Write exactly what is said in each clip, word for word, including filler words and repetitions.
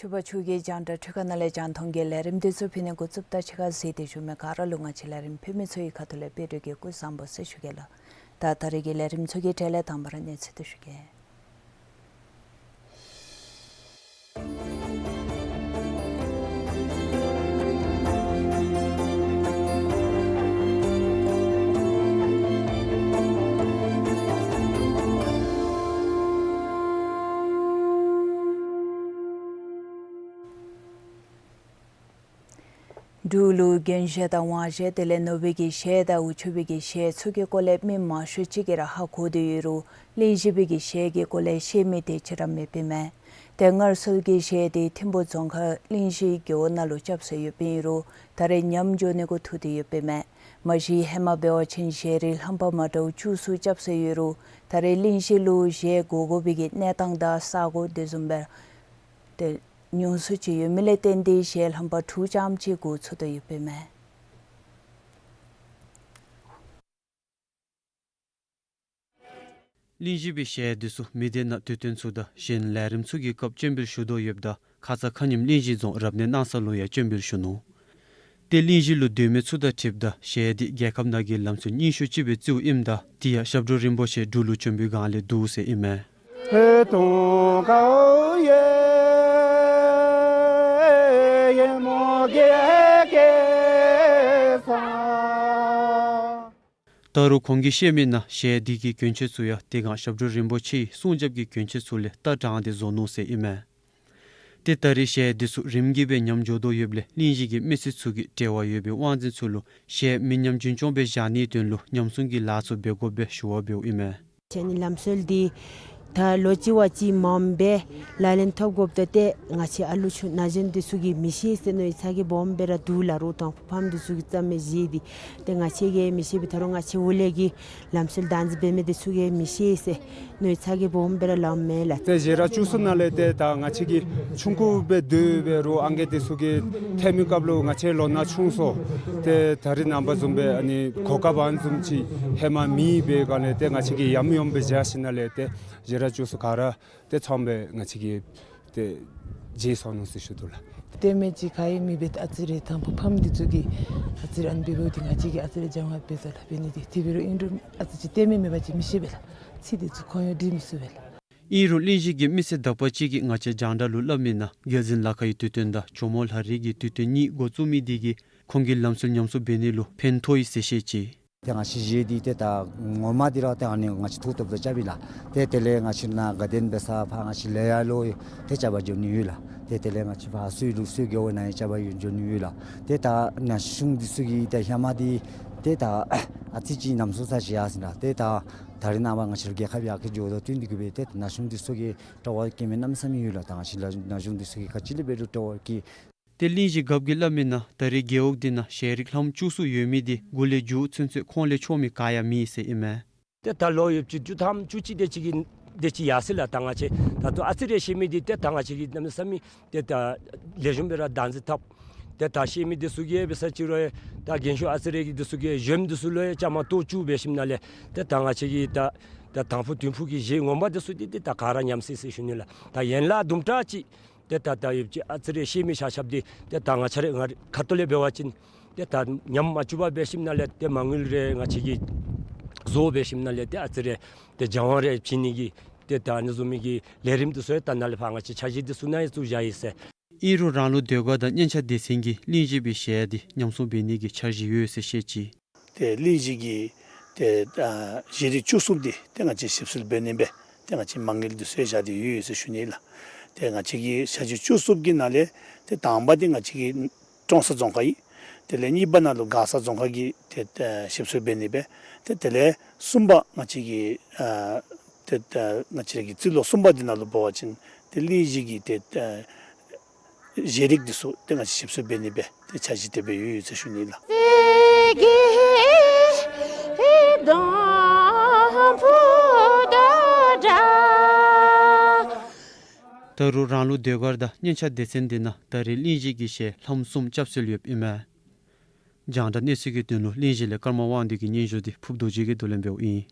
ཆུ་བ་ཆུ་གི་རྒྱང་བསྒྲགས་འཕྲུལ་ཁང་ནང་ལས་རྒྱང་མཐོང་གི་ལས་རིམ་འདི་ཚུ་ཕུལ་ནི་འགོ་བཙུགསཔ་ད་ཕྱི་ཁར་གཟིགས་ཏེ་བཞུགས་མི་ག་ར་ལུ་ང་བཅས་ལས་རིམ་ཕུལ་མི་ཚུ་གི་ཁ་ཐུག་ལས་བདེ་ལེགས་ཀྱི་སྐུ་གཟུགས་བཟང་པོ་ཟེར་ཞུ་གེ་ལགས། ད་ད་རེས་ཀྱི་ལས་རིམ་ཚུ་གི་གྲས་ལས་དང་པ་ར་གནས་ཚུལ་འདི་ཞུ་གེ། འབྲུག་ལུ་རྒན་གཞོན་དང་དབང་གཞོན་དེ་ལས་ནོར་བུའི་གི་གཞས་དང་འུ་ཆོ་བའི་གི་གཞས་ཚུ་གི་སྐོར་ལས་མི་མང་ཤོས་ཅིག་གིས་ར་ཧ་གོ་སྟེ་ཡོད་རུང་གླིང་བཞི་པའི་གི་གཞས་ཀྱི་སྐོར་ལས་ཤེས་མི་དེ་ཅིག་ར་མེདཔ་ཨིན་མས། ཏེ་སྔར་སྲོལ་གྱི་གཞས་དེ་ཐིམ་ཕུག་རྫོང་ཁག་གླིང་བཞི་རྒེད་འོག་ནང་ལུ་རྐྱབ་སྲོལ་ཡོདཔ་ཨིན་རུང་ད་རེས་ཉམས་འགྱོ་ནི་གུ་ཐུག་སྟེ་ཡོདཔ་ཨིན་མས། མ་གཞི་ཧེ་མ་འབད་བ་ཅིན་གཞས་རིགས་རྣམ་པ་མ་འདྲཝ་བཅུ་གསུམ་རྐྱབ་སྲོལ་ཡོད་རུང་ད་རེས་གླིང་བཞི་ལུ་གཞས་དགོ་དགོ་པའི་གི་གནས་སྟངས་དང་ས་གོ་དེ་བཟུམ་སྦེ་ཏེ་ཉུང་སུ་ཅིག་ཡོད་མི་ལས་བརྟེན་ཏེ་གཞས་རྣམ་པ་དྲུག་ཙམ་ཅིག་འགོ་བཙུགས་ཏེ་ཡོདཔ་ཨིན་མས། གླིང་བཞི་པའི་གཞས་འདི་ཚུ་མི་སྡེ་ནང་དུས་སྟོན་ཚུ་དང་གཞན་ལས་རིམ་ཚུ་གི་སྐབས་སྤྱན་འབུལ་ཞུ་དོ་ཡོདཔ་ད་ཁ་ཙ་ཁ་ཉིནམ་གླིང་བཞི་རྫོང་རབ་གནས་སྣང་ས་ལུ་ཡང་སྤྱན་འབུལ་ཞུ་ནུག། ཏེ་གླིང་བཞི་ལུ་སྡོད་མི་ཚུ་དང་འཁྲིལཝ་ད་གཞས་འདི་རྒྱལ་ཁབ་ནང་གི་ལམ་སྲོལ་རྙིང་ཤོས་ཅིག་སྦེ་བརྩིཝ་ཨིནམ་ད་དེ་ཡང་ཞབས་དྲུང་རིན་པོ་ཆེ་འབྲུག་ལུ་བྱོན་པའི་སྒང་ལས་འདུག་ཟེར་ཨིན་མས། ད་རུང་ཁོང་གིས་བཤད་མི་ནང་གཞས་འདི་གི་གྱོན་ཆས་ཚུ་ཡང་དེ་སྒང་ཞབས་དྲུང་རིན་པོ་ཆེའི་སྲུང་སྐྱོབ་ཀྱི་གྱོན་ཆས་ཚུ་ལས་ལྟ་དྲངས་ཏེ་བཟོ་ནུག་ཟེར་ཨིན་མས། ཏེ་ད་རེས་གཞས་འདི་ཚུ་རིམ་གྱིས་སྦེ་ཉམས་འགྱོ་དོ་ཡོདཔ་ལས་གླིང་བཞི་གི་མི་སེར་ཚུ་གིས་འབྲེལ་བ་ཡོད་པའི་དབང་འཛིན་ཚུ་ལུ་གཞས་མི་ཉམས་རྒྱུན་སྐྱོང་སྦེ་བཞག་ནིའི་དོན་ལུ་ཉམས་སྲུང་གི་ལཱ་ཚུ་འབད་དགོཔ་སྦེ་ཞུ་བ་འབདཝ་ཨིན་མས། ཁྱེད་ནི་ལམ་སྲོལ་འདི་ད་ལོ་གཅིག་བ་གཅིག་མངམ་སྦེ་ལག་ལེན་འཐབ་དགོཔ་ད་ཏེ་ང་བཅས་ཨ་ལུ་ཆུང་ན་གཞོན་འདི་ཚུ་གིས་མི་ཤེས་ཟེར་མནོ་བའི་ཚ་གྱང་སྦོམ་སྦེ་ར་འདུག་ལགས། རོགས་དང་ཕམ་འདི་ཚུ་གིས་རྩ་མེད་བཟོ་སྟེ་ཏེ་ང་བཅས་ཀྱིས་མི་ཤེས་པས། ད་རུང་ང་བཅས་འོག་ལས་ཀྱི་ལམ་སྲོལ་བདག་འཛིན་འབད་མི་འདི་ཚུ་གིས་མི་ཤེས་ཟེར་མནོ་བའི་ཚ་གྱང་སྦོམ་སྦེ་ར་ལངམ་མས་ལགས། ཏེ་ཞེ་དྲག་བཅུ་གསུམ་ནང་ལས་ཏེ་ད་ང་བཅས་ཀྱིས་ཆུང་ཀུ་སྦེ་སྡོད་འབད་རུང་ཨང་རྒས་འདི་ཚུ་གིས་ཐོན་མི་སྐབས་ལུ་ང་བཅས་ལོ་ན་ཆུང་སོང་། ཏེ་ད་རེས་ནངས་པ་བཟུམ་སྦེ་ཨ་ནི་གོ་སྐབས་ཨ་ནི་བཟུམ་ཅིག་ཧེ་མ་མེད་པའི་སྒང་ལས་ཏེ་ང་བཅས་ཀྱིས་ཡམ་ཡོམ་སྦེ་བཞག་ཞིནམ་ལས་ཏེ་ཞེ་དྲག་བཅུ་གསུམ་ག་ར་ཏེ་ཚངམ་སྦེ་ང་བཅས་ཀྱིས་ཏེ་བརྗེད་སོང་ནུག་ཟེར་ཞུ་དོ་ལགས། ལྟདམོ་ཅིག་ག་ཡང་མེད་པས། ཨ་ཙི་རེ་དང་ཕུ་ཕམ་འདི་ཚུ་གིས་ཨ་ཙི་རེ་ཨ་ནི་འབདཝ་ད་ང་བཅས་ཀྱིས་ཨ་ཙི་རེ་སྦྱང་བ་འབད་དོ་ལགས། འབད་ནི་འདི་དེ་འབད་རུང་ཨིན་རུང་ཨ་ཙི་ཅིག་ལྟདམོ་མེད་པ་ཅིན་མི་ཤེས་པས་ལགས། ཚིག་འདི་ཚུ་ཁོང་ཡང་འབྲི་མི་ཚུགས་པས་ལགས། ཨིན་རུང་གླིང་བཞི་གི་མི་སེར་དག་པ་ཅིག་གིས་ང་བཅས་རྒྱང་བསྒྲགས་ལུ་སླབ་མི་ནང་རྒྱལ་འཛིན་ལ་ཁ་གི་དུས་སྟོན་དང་ཇོ་མོ་ལྷ་རི་གི་དུས་སྟོན་གཉིས་འགོ་བཙུགས་མི་འདི་གིས་ཁོང་གི་ལམ་སྲོལ་ཉམས་གསོ་འབད་ནི་ལུ་ཕན་ཐོགས་ཡི་ཟེར་བཤད་ཅི། ཏེ་ང་བཅས་གཞས་འདི་ཏེ་ད་ངོ་མ་འདི་ར་ཏེ་ཨ་ནི་ང་བཅས་མཐུ་སྟོབས་དང་རྐྱབ་ཨིན་ལགས། ཏེ་དེ་ལས་ང་བཅས་ནཱ་དགའ་ལྡན་པའི་ས་ཕར་ང་བཅས་ལེ་ཡ་ལུ་ཏེ་རྐྱབ་པར་འགྱོ་ནི་ཡོད་ལགས། ཏེ་དེ་ལས་ང་བཅས་ཕར་སོ་ཡི་ལུགས་སྲོལ་གྱི་འོག་ནང་ཡང་རྐྱབ་པར་འགྱོ་ནི་ཡོད་ལགས། ཏེ་ད་ན་གཞོན་འདི་ཚུ་གིས་ཏེ་ཧེ་མ་འདི་ཏེ་ད་ཨ་ཙི་ཅིག་ཉམས་སུ་ཚ་ཅི་ཡར་སོང་ལགས། ཏེ་ད་ད་རེས་ནངས་པ་ང་བཅས་རྒྱལ་ཁབ་ཡར་རྒྱས་འགྱོཝ་དང་བསྟུན་ཏེ་གིས་སྦེ་ཏེ་ན་གཞོན་འདི་ཚུ་གིས་སྤྲོ་བ་བསྐྱེད་མི་གནམ་མེད་ས་མེད་ཡོད་ལགས། ད་ང་བཅས་ལ་ན་གཞོན་འདི་ཚུ་གིས་ག་ཅི་ལས་འབད་རུང་སྤྲོ་བ་བསྐྱེད། ཏེ་གླིང་བཞི་རྒཔོ་གིས་སླབ་མི་ནང་ད་རེས་རྒེད་འོག་འདི་ནང་གཞས་རིགས་ལྷགཔ་བཅུ་གསུམ་ཡོད་མི་འདི་འགོ་ལས་མཇུག་ཚུན་ཚོད་ཁོང་ལས་ཆོག་མི་ག་ཡང་མེད་ཟེར་ཨིན་མས། ཏེ་ད་ལོ་ཡོདཔ་ཅིག་བཅུ་ཐམ་བཅུ་གཅིག་དེ་ཅིག་གི་ དེ་ཅིག་ཡར་སོ་ཡི་ལགས། ད་ང་བཅས་ད་ལྟོ་ཨ་ཙི་རེ་བཤད་མི་འདི་ཏེ་ད་ང་བཅས་ཀྱིས་གནམ་མེད་ས་མེད་ཏེ་ད་ལེགས་ཤོམ་སྦེ་ར་བདག་འཛིན་འཐབ། ཏེ་ད་བཤད་མི་འདི་ཚུ་གིས་འབད་ས་ཅིག་རུང་ད་རྒན་ཤོས་ཨ་ཙི་རེ་གི་འདི་ཚུ་གིས་གཞོནམ་འདི་ཚུ་ལུ་ཡང་བཅའ་མར་གཏོགས་བཅུག་འབད་ཞིནམ་ལས་ཏེ་ད་ང་བཅས་ཀྱིས་ད་ད་དང་ཕུ་དུས་ཕུ་གི་གཞས་ངོ་མ་འདི་ཚུ་འདི་ཏེ་ད་ག་ར་ཉམས་སོ་ཡི་ཟེར་ཞུ་ནི་ལགས། ད་ཡན་ལག་དུམ་གྲ་ཅིག་ཏེ་ད་ད་ཡོད་ཅིག་ཨ་ཙི་རེ་བཤད་མི་ཤ་ཤབ་འདི་ཏེ་ད་ང་བཅས་ར་ང་རའི་ཁ་ཐུག་ལས་འབད་བ་ཅིན་ཏེ་ད་ཉམས་མ་བཅུག་པར་འབད་ཞིནམ་ལས་ཏེ་མ་དངུལ་རེ་ང་བཅས་ཀྱིས་བཟོ་འབད་ཞིནམ་ལས་ཏེ་ཨ་ཙི་རེ་ཏེ་སྦྱང་བ་རེ་བྱིན་ནི་གི་ཏེ་ད་ཨ་ནི་བཟུམ་མའི་གི་ལས་རིམ་འདི་ཚུ་ཡང་ད་ནཱ་ལས་ཕར་ང་བཅས་འཆར་གཞི་འདི་ཚུ་ནང་ཡང་བཙུགས་བཞག་ཡི་ཟེར། ཨིན་རུང་རང་ལུགས་ཟློས་གར་དང་སྙན་ཆ་སྡེ་ཚན་གྱིས་གླིང་བཞི་པའི་གཞས་འདི་ཉམས་སྲུང་འབད་ནི་གི་འཆར་གཞི་ཡོད་ཟེར་བཤད་ཅི། ཏེ་གླིང་བཞི་གི་ཏེ་ཨ་གཞས་རིགས་བཅུ་གསུམ་འདི་ཏེ་ང་བཅས་ཞིབ་འཚོལ་འབད་ནི་སྦེ་ཏེ་ང་བཅས་མ་དངུལ་འདི་ཚུ་བཞག་སྟེ་ཡོད་ཡོད་ཟེར་ཞུ་ནི་ལགས། ཏེ་ང་བཅས་ཀྱི་འཆར་གཞི་བཅུ་གསུམ་གྱི་ནང་ལས་ཏེ་དང་པ་འདི་ང་བཅས་ཀྱི་ཀྲོང་གསར་རྫོང་ཁག་ཨིན། དེ་ལས་གཉིས་པ་ནང་ལུ་མགར་ས་རྫོང་ཁག་གི་ཏེ་ཨ་ཞིབ་འཚོལ་འབད་ནི་སྦེ་ཏེ་དེ་ལས་གསུམ་པ་ང་བཅས་ཀྱི་ཨ་ཏེ་ཨ་ང་བཅས་ཀྱི་རྩིས་ལོ་གསུམ་པ་འདི་ནང་ལུ་འབད་བ་ཅིན་ཏེ་གླིང་བཞི་གི་ཏེ་ཨ་གཞས་རིགས་འདི་ཚུ་ཏེ་ང་བཅས་ཞིབ་འཚོལ་འབད་ནི་སྦེ་ཏེ་འཆར་གཞི་དེ་སྦེ་ཡོད་ཡོད་ཟེར་ཞུ་ནི་ལགས། ད་རུང་རང་ལུགས་ཟློས་གར་དང་སྙན་ཆ་སྡེ་ཚན་འདི་ནང་ད་རེས་གླིང་བཞི་གི་གཞས་ལྷམ་གསུམ་བཅའ་སྲོལ་ཡོདཔ་ཨིན་མས། རྒྱང་བསྒྲགས་གནས་ཚུལ་གྱི་དོན་ལུ་གླིང་བཞི་ལས་ཀརྨ་དབང་འདུས་ཀྱི་སྙན་ཞུ་འདི་ཕུརབ་རྡོ་རྗེ་གིས་བསྡུ་ལེན་འབདཝ་ཨིན།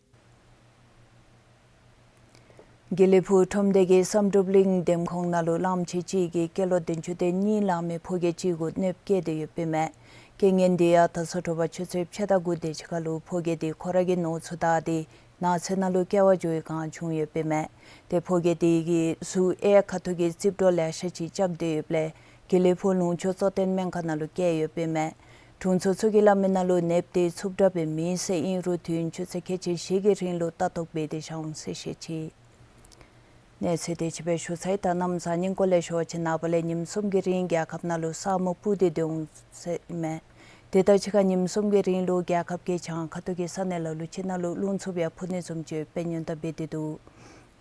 དགེ་ལེགས་ཕུག་ཁྲོམ་སྡེ་གི་བསམ་གྲུབ་གླིང་འདེམས་ཁོངས་ནང་ལུ་གླངམོ་ཆེ་ཅིག་གིས་སྐྱེས་ལོ་བདུན་ཅུ་དོན་གཉིས་ལང་མི་ཕོ་སྐྱེས་ཅིག་གུ་གནོདཔ་བཀལ་ཏེ་ཡོདཔ་ཨིན་མས། རྐྱེན་ངན་འདི་ཡང་ད་སོ་དྲོ་པ་ཆུ་ཚོད་ཕྱེད་དང་དགུ་དེ་ཅིག་ཁར་ལུ་ཕོ་སྐྱེས་དེ་ཁོ་ར་གི་ནོར་ཚུ་བཏང་སྟེ་ནགས་ཚལ་ནང་ལུ་སྐྱེལ་བར་འགྱོ་བའི་སྒང་བྱུང་ཡོདཔ་ཨིན་མས། ཏེ་ཕོ་སྐྱེས་དེ་གི་གཟུགས་གཡས་ཁ་ཐུག་གི་རྩིབས་སྒྲོ་ལེ་ཤ་ཅིག་རྐྱབ་སྟེ་ཡོདཔ་ལས་དགེ་ལེགས་ཕུག་ལུང་ཕྱོགས་གཙོ་བསྟེན་སྨན་ཁང་ནང་ལུ་བསྐྱལ་ཡོདཔ་ཨིན་མས། དྲུང་འཚོ་ཚུ་གིས་སླབ་མི་ནང་ལུ་གནོདཔ་དེ་རྩུབ་དྲགས་སྦེ་མེད་ཟེར་ཨིན་རུང་དུས་ཡུན་ཆུ་ཚོད་ཁལ་གཅིག་བཞི་གི་རིང་ལུ་ལྟ་རྟོག་འབད་དེ་བཞག་འོང་ཟེར་བཤད་ཅི། གནས་ཚུལ་དེ་ཅིག་སྦེ་ཞུ་ཚར་ཡི། ད་གནམ་བཟང་ངན་སྐོར་ལས་ཞུ་བ་ཅིན་ནངས་པ་ལས་ཉིནམ་གསུམ་གྱི་རིང་རྒྱལ་ཁབ་ནང་ལུ་ས་སྨུག་སྤུབས་ཏེ་སྡོད་འོང་ཟེར་ཨིན་མས། དེ་དང་གཅིག་ཁར་ཉིནམ་གསུམ་གྱི་རིང་ལུ་རྒྱལ་ཁབ་ཀྱི་བྱང་ཁ་ཐུག་གི་ས་གནས་ལ་ལུ་ཅིག་ནང་ལུ་རླུང་འཚུབ་ཡང་འཕུ་ནི་བཟུམ་ཅིག་ཡོདཔ་སྦེ་ཉེན་བརྡ་འབད་དེ་འདུག།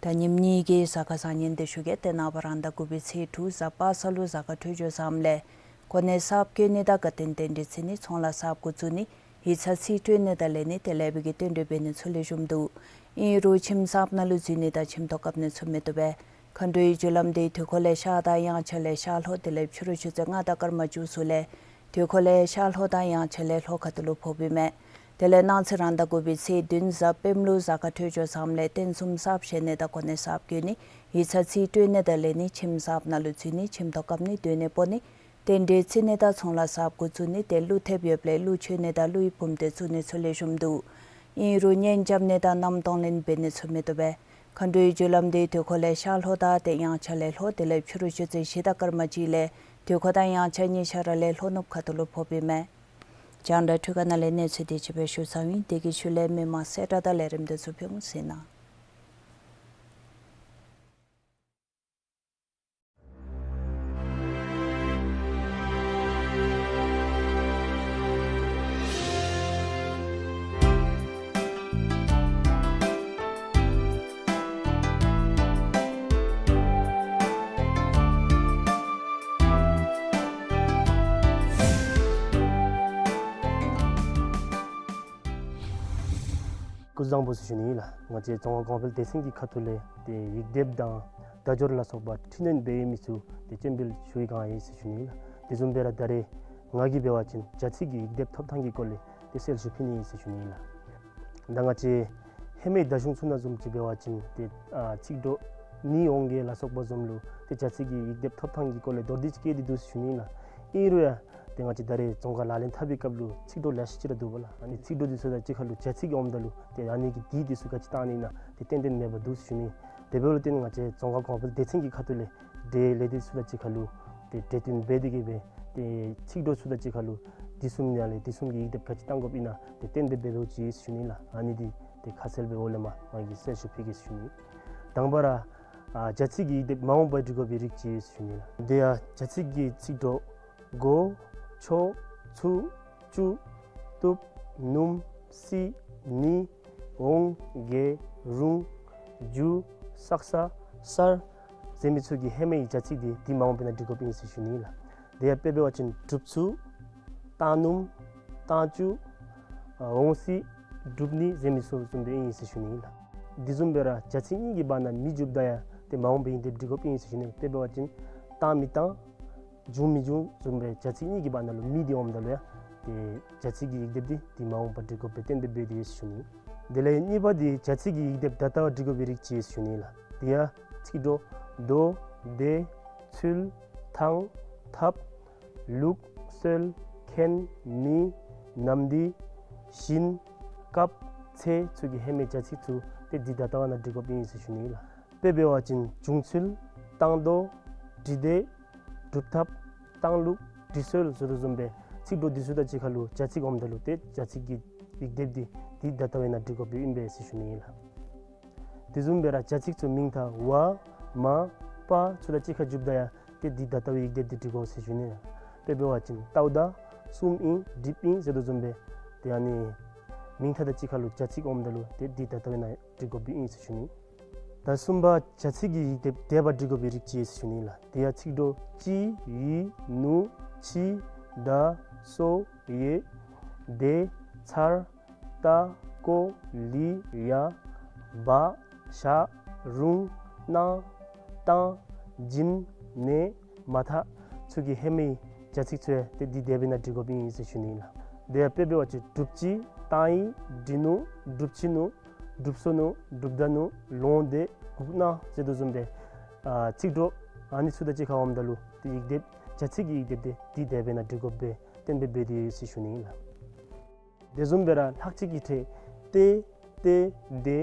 ད་ཉིནམ་གཉིས་ཀྱི་གཟའ་སྐར་བཟང་ངན་དེ་ཞུ་གེ། ཏེ་ནངས་པ་རང་ཟླ་དགུ་པའི་ཚེས་དྲུག་གཟའ་པ་སངས་ལུ་གཟའ་སྐར་འཕྲོད་སྦྱོར་བཟངམ་ལས་གོ་གནས་གསརཔ་བཀོད་ནི་དང་དགའ་སྟོན་རྟེན་འབྲེལ་བརྩི་ནི་ཚོང་ལཱ་གསརཔ་འགོ་བཙུགས་ནི་ཡིག་ཚང་རྩིས་སྤྲོད་ནི་དང་ལེན་ནི་དེ་ལས་བུ་གི་རྟེན་འབྲེལ་འབད་ནི་ཚུ་ལེགས་ཤོམ་འདུག། ཨིན་རུང་ཁྱིམ་གསརཔ་ནང་ལུ་འཛུལ་ནི་དང་ཁྱིམ་ཐོག་བཀབ་ནི་ཚུ་མི་བཏུབ་པས། མཁའ་འགྲོའི་རྒྱུ་ལམ་དེ་དུས་འཁོར་ལས་ཤར་དང་དབྱངས་འཆར་ལས་ཤར་ལྷོ་དེ་ལས་ཕྱི་རུ་ཆུ་ཚོད་ལྔ་དང་སྐར་མ་བཅུ་ཚུ་ལས་དུས་འཁོར་ལས་ཤར་ལྷོ་དང་དབྱངས་འཆར་ལས་ལྷོ་ཁ་ཐུག་ལུ་ཕོགཔ་ཨིན་མས། དེ་ལས་གནངས་ཚེ་རང་ཟླ་དགུ་པའི་ཚེས་བདུན་གཟའ་སྤེནམ་ལུ་གཟའ་སྐར་འཕྲོད་སྦྱོར་བཟངམ་ལས་རྟེན་གསུམ་གསརཔ་བཞེངས་ནི་དང་གོ་གནས་གསརཔ་བསྐོ་ནི་ཡིག་ཚང་རྩིས་སྤྲོད་ནི་དང་ལེན་ནི་ཁྱིམ་གསརཔ་ནང་ལུ་འཛུལ་ནི་ཁྱིམ་ཐོག་བཀབ་ནི་སྡོད་གནས་སྤོ་ནི་རྟེན་འབྲེལ་བརྩི་ནི་དང་ཚོང་ལཱ་གསརཔ་འགོ་བཙུགས་ནི་དེ་ཀླུ་ཐེབས་ཡོདཔ་ལས་ཀླུ་མཆོད་ནི་དང་ཀླུའི་བུམ་སྡེ་བཙུགས་ནི་ཚུ་ལེགས་ཤོམ་འདུག། ཨིན་རུང་གཉེན་རྐྱབ་ནི་དང་མནའམ་གཏོང་ལེན་འབད་ནི་ཚུ་མི་བཏུབ་པས། མཁའ་འགྲོའི་རྒྱུ་ལམ་དེ་དུས་འཁོར་ལས་ཤར་ལྷོ་དང་ཏེ་དབྱངས་འཆར་ལས་ལྷོ་དེ་ལས་ཕྱི་རུ་ཆུ་ཚོད་བཞི་དང་སྐར་མ་གཅིག་ལས་དུས་འཁོར་དང་དབྱངས་འཆར་གཉིས་ཆ་ར་ལས་ལྷོ་ནུབ་ཁ་ཐུག་ལུ་ཕོགཔ་ཨིན་མས། རྒྱང་བསྒྲགས་འཕྲུལ་ཁང་ནང་ལས་གནས་ཚུལ་དེ་ཅིག་སྦེ་ཞུ་ཚརཝ་ཨིན། དེ་གི་ཤུལ་ལས་མི་མང་གསལ་བསྒྲགས་དང་ལས་རིམ་དེ་ཚུ་ཕུལ་འོང་ཟེར་ན། སྐུ་གཟུགས་བཟང་པོ་ཟེར་ཞུ་ནི་ཨིན་ལགས། ང་བཅས་རྫོང་ཁ་གོང་འཕེལ་སྡེ་ཚན་གྱི་ཁ་ཐུག་ལས་ཏེ་ཡིག་སྡེབ་དང་བརྡ་སྦྱོར་ལ་སོགས་པ་འཕྲི་སྣོན་འབད་མི་ཚུ་ཏེ་སྤྱན་འབུལ་ཞུ་བའི་སྒང་ཨིན་ཟེར་ཞུ་ནི་ཨིན་ལགས། དེ་བཟུམ་སྦེ་ར་ད་རེས་ང་གིས་འབད་བ་ཅིན་བྱ་ཚིག་གི་ཡིག་སྡེབ་ཐོབ་ཐང་གི་སྐོར་ལས་ཏེ་གསལ་ཞུ་ཕུལ་ནི་ཨིན་ཟེར་ཞུ་ནི་ཨིན་ལགས། ད་ང་བཅས་ཧེ་མའི་ད་གཞུང་ཚུ་ནང་བཟུམ་ཅིག་འབད་བ་ཅིན་ཏེ་ཨ་ཚིག་གྲོགས་ནི་འོང་གེ་ལ་སོགས་པ་བཟུམ་ལུ་ཏེ་བྱ་ཚིག་གི་ཡིག་སྡེབ་ཐོབ་ཐང་གི་སྐོར་ལས་མདོར་བསྡུས་ཅིག་བཀོད་དེ་འདུག་ཟེར་ཞུ་ནི་ཨིན་ལགས། ཨིན་རུང་ཡང་ཏེ་ང་བཅས་ད་རེས་རྫོང་ཁ་ལག་ལེན་འཐབ་པའི་སྐབས་ལུ་ཚིག་གྲོགས་ལེ་ཤ་ཅིག་ར་འདུག་པ་ལགས། ཨ་ནི་ཚིག་གྲོགས་འདི་ཚུ་དང་གཅིག་ཁར་ལུ་བྱ་ཚིག་འོངམ་ད་ལུ་ཏེ་ཨ་ནི་གི་དེ་འདི་ཚུ་ག་ཅི་བཏང་ནི་ཨིན་ན་ཏེ་ཏན་ཏན་མེདཔ་འདུག་ཟེར་ཞུ་ནི། དེ་འབདཝ་ལས་བརྟེན་ང་བཅས་རྫོང་ཁ་གོང་འཕེལ་སྡེ་ཚན་གྱི་ཁ་ཐུག་ལས་འབྲེལ་ལས་སྡེ་ཚུ་དང་གཅིག་ཁར་ལུ་ཏེ་གྲོས་བསྟུན་འབད་དེ་གིས་སྦེ་ཏེ་ཚིག་གྲོགས་ཚུ་དང་གཅིག་ཁར་ལུ་དེ་བཟུམ་ཡང་ལས་དེ་བཟུམ་གྱི་ཡིག་སྡེབ་ག་ཅི་བཏང་དགོཔ་ཨིན་ན་ཏེ་གཏན་འབེབས་འབད་འབདཝ་ཅིག་ཨིན་ཟེར་ཞུ་ནི་ལགས། ཨ་ནི་འདི་ཏེ་ཁ་གསལ་སྦེ་འོག་ལས་མར་ང་གིས་གསལ་ཞུ་ཕུལ་གེ་ཟེར་ཞུ་ནི། དང་པ་ར་ཨ་བྱ་ཚིག་གི་ཡིག་སྡེབ་མ་འོངས་པར་འབྲི་དགོ་པའི་རིགས་ཅིག་ཨིན་ཟེར་ཞུ་ནི་ལགས། དེ་ཡང་བྱ་ཚིག་གི་ཚིག་གྲོགས་གོ་ཆོ་ཚུ་ཅུ་བཏུབ་ནུམ་སི་ནི་འོང་གེ་རུང་རྒྱུ་སག་ས་སར་ཟེར་མི་ཚུ་གི་ཧེ་མའི་བྱ་ཚིག་དེ་དེ་མ་འོངས་པའི་ནང་འབྲི་དགོཔ་ཨིན་ཟེར་ཞུ་ནི་ལགས། དེ་ཡང་དཔེ་འབད་བ་ཅིན་གྲུབ་ཚུགས་བཏང་ནུམ་བཏང་བཅུག་འོང་སྲིད་འགྲུབ་ནི་ཟེར་མི་ཚུ་བཟུམ་སྦེ་ཨིན་ཟེར་ཞུ་ནི་ལགས། དེ་བཟུམ་སྦེ་ར་བྱ་ཚིག་གཉིས་ཀྱི་བར་ན་མི་འཇུགཔ་ད་ཡང་ཏེ་མ་འོངས་པའི་ཡིག་སྡེབ་འབྲི་དགོཔ་ཨིན་ཟེར་ཞུ་ནི། དཔེ་འབད་བ་ཅིན་བཏང་མི་བཏང་འབྱུང་མི་འབྱུང་བཟུམ་སྦེ་བྱ་ཚིག་གཉིས་ཀྱི་བར་ན་ལུ་མི་འདི་འོངམ་ད་ལུ་ཡང་ཏེ་བྱ་ཚིག་གི་ཡིག་སྡེབ་འདི་ཏེ་མ་འོངས་པ་འབྲི་དགོཔ་སྦེ་གཏན་འབེབས་འབད་དེ་ཡོད་ཟེར་ཞུ་ནི། དེ་ལས་གཉིས་པ་འདི་བྱ་ཚིག་གི་ཡིག་སྡེབ་ད་ལྟ་བ་འབྲི་དགོ་པའི་རིགས་ཅིག་ཟེར་ཞུ་ནི་ལགས། དེ་ཡང་ཚིག་གྲོགས་དོ་དེ་ཚུལ་ཐང་ཐབས་ལུགས་སྲོལ་མཁན་མི་ནམ་དུས་བཞིན་སྐབས་ཚེས་ཚུ་གི་ཧེ་མའི་བྱ་ཚིག་ཚུ་ཏེ་འདི་ད་ལྟ་བ་ནང་འབྲི་དགོཔ་ཨིན་ཟེར་ཞུ་ནི་ལགས། དཔེ་འབད་བ་ཅིན་བྱུང་ཚུལ་བཏང་དོ་འབྲི་དེ་སྒྲུབ་ཐབས་བཏང་ལུགས་འབྲི་སྲོལ་ཟེར་དོ་བཟུམ་སྦེ་ཚིག་གྲོགས་འདི་ཚུ་དང་གཅིག་ཁར་ལུ་བྱ་ཚིག་འོངམ་ད་ལུ་ཏེ་བྱ་ཚིག་གི་ཡིག་སྡེབ་འདི་འདི་ད་ལྟ་བའི་ནང་འབྲི་དགོཔ་སྦེ་ཨིན་པས་ཟེར་ཞུ་ནི་ལགས། དེ་བཟུམ་སྦེ་ར་བྱ་ཚིག་ཚུ་མིང་མཐའ་བ་མ་པ་ཚུ་དང་གཅིག་ཁར་འཇུགཔ་ད་ཡང་ཏེ་འདི་ད་ལྟ་བའི་ཡིག་སྡེབ་འདི་འབྲི་དགོ་ཟེར་ཞུ་ནི་ལགས། དཔེ་འབད་བ་ཅིན་ལྟཝ་ད་གསུམ་ཨིན་སྒྲིབ་ཨིན་ཟེར་དོ་བཟུམ་སྦེ་ཏེ་ཨ་ནི་མིང་མཐའ་དང་གཅིག་ཁར་ལུ་བྱ་ཚིག་འོངམ་ད་ལུ་ཏེ་འདི་ད་ལྟ་བའི་ནང་འབྲི་དགོཔ་སྦེ་ཨིན་ཟེར་ཞུ་ནི། ད་གསུམ་པ་བྱ་ཚིག་གི་ཡིག་སྡེབ་འདས་པ་འབྲི་དགོ་པའི་རིགས་ཅིག་ཟེར་ཞུ་ནི་ལགས། དེ་ཡང་ཚིག་གྲོགས་ཅི་ཡི་ནུ་ཆི་ད་སོ་ཡེ་དེ་ཚར་ད་ཀོ་ལི་ཡ་བ་ཞ་རུང་ན་ཏང་བྱིན་ནེ་མ་ཐ་ཚུ་གི་ཧེ་མའི་བྱ་ཚིག་ཚུ་ཡང་ཏེ་འདི་འདས་པའི་ནང་འབྲི་དགོཔ་ཨིན་ཟེར་ཞུ་ནི་ལགས། དེ་ཡང་དཔེ་འབད་བ་ཅིན་སྒྲུབ་ཅི་བཏང་ཡི་འབྲི་ནུག་སྒྲུབ་ཅི་ནུག་སྒྲུབ་སོ་ནུག་སྒྲུབ་ད་ནུག་ལོང་དེ་གུག་ན་ཟེར་དོ་བཟུམ་སྦེ་ཨ་ཚིག་གྲོགས་ཨ་ནི་ཚུ་དང་གཅིག་ཁར་འོངམ་ད་ལུ་ཏེ་ཡིག་སྡེབ་བྱ་ཚིག་གི་ཡིག་སྡེབ་འདི་འདི་འདས་པའི་ནང་འབྲི་དགོཔ་སྦེ་གཏན་འབེབས་འབད་དེ་ཡོད་ཟེར་ཞུ་ནི་ལགས། དེ་བཟུམ་སྦེ་ར་ལྷག་བཅས་ཀྱི་ཕྲད་ཏེ་ཏེ་དེ་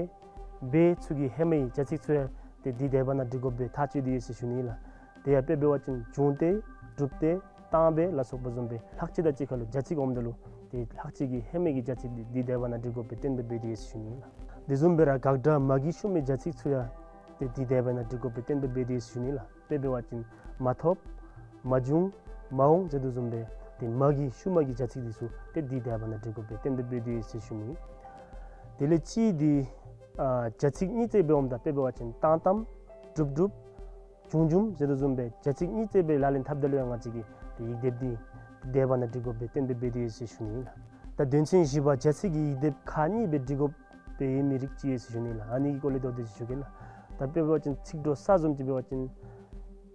བེ་ཚུ་གི་ཧེ་མའི་བྱ་ཚིག་ཚུ་ཡང་ཏེ་འདི་འདས་པ་ནང་འབྲི་དགོཔ་སྦེ་ཐག་བཅད་དེ་ཡོད་ཟེར་ཞུ་ནི་ལགས། དེ་ཡང་དཔེ་འབད་བ་ཅིན་བྱུང་སྟེ་གྲུབ་སྟེ་བཏང་སྦེ་ལ་སོགས་པ་བཟུམ་སྦེ་ལྷག་བཅས་དང་གཅིག་ཁར་ལུ་བྱ་ཚིག་འོངམ་ད་ལུ་ཏེ་ལྷག་བཅས་ཀྱི་ཧེ་མའི་གི་བྱ་ཚིག་འདི་འདི་འདས་པ་ནང་འབྲི་དགོཔ་སྦེ་གཏན་འབེབས་འབད་དེ་ཡོད་ཟེར་ཞུ་ནི་ལགས། དེ་བཟུམ་སྦེ་ར་དགག་སྒྲ་མ་གི་ཤུལ་མའི་བྱ་ཚིག་ཚུ་ཡང་ཏེ་འདི་འདས་པ་ནང་འབྲི་དགོཔ་སྦེ་གཏན་འབེབས་འབད་དེ་ཡོད་ཟེར་ཞུ་ནི་ལགས། དཔེ་འབད་བ་ཅིན་མ་ཐོབ་མ་བྱུང་མ་འོང་ཟེར་དོ་བཟུམ་སྦེ་ཏེ་མ་གི་ཤུལ་མ་གི་བྱ་ཚིག་འདི་ཚུ་ཏེ་འདི་འདས་པ་ནང་འབྲི་དགོཔ་སྦེ་གཏན་འབེབས་འབད་དེ་ཡོད་ཟེར་ཞུ་ནི། དེ་ལས་ཅི་འདི་ཨ་བྱ་ཚིག་གཉིས་བརྩེགས་སྦེ་འོངམ་ད་དཔེ་འབད་བ་ཅིན་བཏང་བཏངམ་གྲུབ་གྲུབ་བྱུང་བྱུངམ་ཟེར་དོ་བཟུམ་སྦེ་བྱ་ཚིག་གཉིས་བརྩེགས་སྦེ་ལག་ལེན་འཐབ་ད་ལུ་ཡང་ང་བཅས་ཀྱིས་ཏེ་ཡིག་སྡེབ་འདི་འདས་པ་ནང་འབྲི་དགོཔ་སྦེ་གཏན་འབེབས་འབད་དེ་ཡོད་ཟེར་ཞུ་ནི་ལགས། ད་དོན་ཚན་བཞི་པ་བྱ་ཚིག་གི་ཡིག་སྡེབ་ཁག་གཉིས་སྦེ་འབྲི་དགོཔ་སྦེ་ཡོད་མི་རིགས་ཅིག་ཡོད་ཟེར་ཞུ་ནི་ལགས། ཨ་ནི་གི་སྐོར་ལས་ད་ལྟོ་ཞུ་གེ་ལགས། ད་དཔེ་འབད་བ་ཅིན་ཚིག་གྲོགས་ས་བཟུམ་ཅིག་འབད་བ་ཅིན་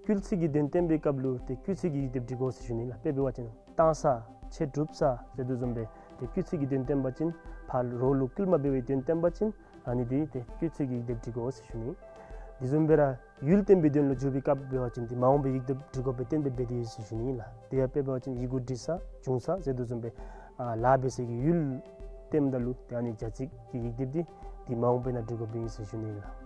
སྐུལ་ཚིག་གི་དོན་སྟོན་པའི་སྐབས་ལུ་ཏེ་སྐུལ་ཚིག་གི་ཡིག་སྡེབ་འབྲི་དགོ་ཟེར་ཞུ་ནི་ལགས། དཔེ་འབད་བ་ཅིན་བཏང་ས་ཆེ་གྲུབ་ས་ཟེར་དོ་བཟུམ་སྦེ་ཏེ་སྐུལ་ཚིག་གི་དོན་སྟོན་པ་ཅིན་ཕར་རོགས་ལུ་སྐུལ་མ་འབད་བའི་དོན་སྟོན་པ་ཅིན་ཨ་ནི་འདི་ཏེ་སྐུལ་ཚིག་གི་ཡིག་སྡེབ་འབྲི་དགོ་ཟེར་ཞུ་ནི། དེ་བཟུམ་སྦེ་ར་ཡུལ་སྟོན་པའི་དོན་ལུ་འཇུག་པའི་སྐབས་འབད་བ་ཅིན་ཏེ་མ་འོངས་པའི་ཡིག་སྡེབ་འབྲི་དགོཔ་སྦེ་གཏན་འབེབས་འབད་དེ་ཡོད་ཟེར་ཞུ་ནི་ལགས། དེ་ཡང་དཔེ་འབད་བ་ཅིན་ཡི་གུ་འབྲི་ས་བྱུང་ས་ཟེར་དོ་བཟུམ་སྦེ་ཨ་ལཱ་འབད་སའི་གི་ཡུལ་སྟོནམ་ད་ལུ་ཏེ་ཨ་ནི་བྱ་ཚིག་གི་ཡིག་སྡེབ་འདི་ཏེ་མ་འོངས་པའི་ནང་འབྲི་དགོཔ་ཨིན་ཟེར་ཞུ་ནི་ལགས།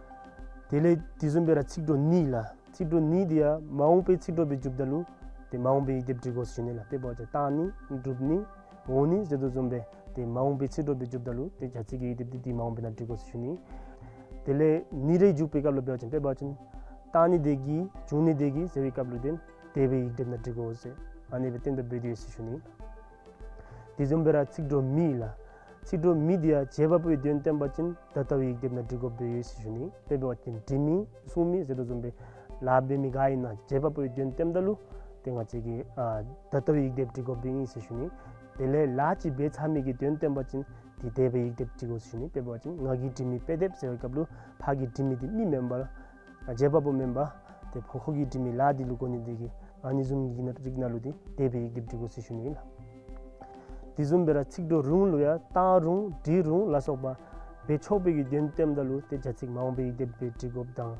དེ་ལས་དེ་བཟུམ་སྦེ་ར་ཚིག་གྲོགས་ནི་ལགས། ཚིག་གྲོགས་ནི་འདི་ཡང་མ་འོངས་པའི་ཚིག་གྲོགས་སྦེ་འཇུགཔ་ད་ལུ་ཏེ་མ་འོངས་པའི་ཡིག་སྡེབ་འབྲི་དགོ་ཟེར་ཞུ་ནི་ལགས། དཔེ་འབད་བ་ཅིན་བཏང་ནི་གྲུབ་ནི་འོང་ནི་ཟེར་དོ་བཟུམ་སྦེ་ཏེ་མ་འོངས་པའི་ཚིག་གྲོགས་སྦེ་འཇུགཔ་ད་ལུ་ཏེ་བྱ་ཚིག་གི་ཡིག་སྡེབ་འདི་ཏེ་མ་འོངས་པའི་ནང་འབྲི་དགོ་ཟེར་ཞུ་ནི། དེ་ལས་ནི་རེ་འཇུག་པའི་སྐབས་ལུ་འབད་བ་ཅིན་དཔེ་འབད་བ་ཅིན་བཏང་ནི་དེ་གིས་བྱུང་ནི་དེ་གིས་ཟེར་བའི་སྐབས་ལུ་ཏེ་འདས་པའི་ཡིག་སྡེབ་ནང་འབྲི་དགོ་ཟེར་ཨ་ནི་སྦེ་གཏན་འབེབས་འབད་དེ་ཡོད་ཟེར་ཞུ་ནི། དེ་བཟུམ་སྦེ་ར་ཚིག་གྲོགས་མི་ལགས། ཚིག་གྲོགས་མི་འདི་ཡང་བྱེད་པ་པོའི་དོན་སྟོན་པ་ཅིན་ད་ལྟ་བའི་ཡིག་སྡེབ་ནང་འབྲི་དགོཔ་སྦེ་ཡོད་ཟེར་ཞུ་ནི། དཔེ་འབད་བ་ཅིན་འབྲི་མི་སྲུང་མི་ཟེར་དོ་བཟུམ་སྦེ་ལཱ་འབད་མི་ག་ཨིན་ན་བྱེད་པ་པོའི་དོན་སྟོནམ་ད་ལུ་ཏེ་ང་བཅས་ཀྱིས་ཨ་ད་ལྟ་བའི་ཡིག་སྡེབ་འབྲི་དགོཔ་སྦེ་ཨིན་ཟེར་ཞུ་ནི། དེ་ལས་ལཱ་ཅིག་འབད་ཚར་མི་གི་དོན་སྟོན་པ་ཅིན་ཏེ་འདས་པའི་ཡིག་སྡེབ་འབྲི་དགོ་ཟེར་ཞུ་ནི། དཔེ་འབད་བ་ཅིན་ང་གིས་འབྲི་མི་དཔེ་དེབ་ཟེར་བའི་སྐབས་ལུ་ཕ་གིས་འབྲི་མི་འདི་མི་མེན་པར་ཨ་བྱེད་པ་པོ་མེན་པར་ཏེ་ཕོ་ཁོ་གིས་འབྲི་མི་ལཱ་འདི་ལུ་གོ་ནི་དེ་གིས་ཨ་ནི་བཟུམ་གྱི་ནང་རིགས་ནང་ལུ་ཏེ་འདས་པའི་ཡིག་སྡེབ་འབྲི་དགོ་ཟེར་ཞུ་ནི་ཨིན་ལགས། དེ་བཟུམ་སྦེ་ར་ཚིག་གྲོགས་རུང་ལུ་ཡང་བཏང་རུང་འབྲི་རུང་ལ་སོགས་པ་འབད་ཆོག་པའི་གི་དོན་སྟོནམ་ད་ལུ་ཏེ་བྱ་ཚིག་མ་འོངས་པའི་ཡིག་སྡེབ་སྦེ་འབྲི་དགོཔ་དང་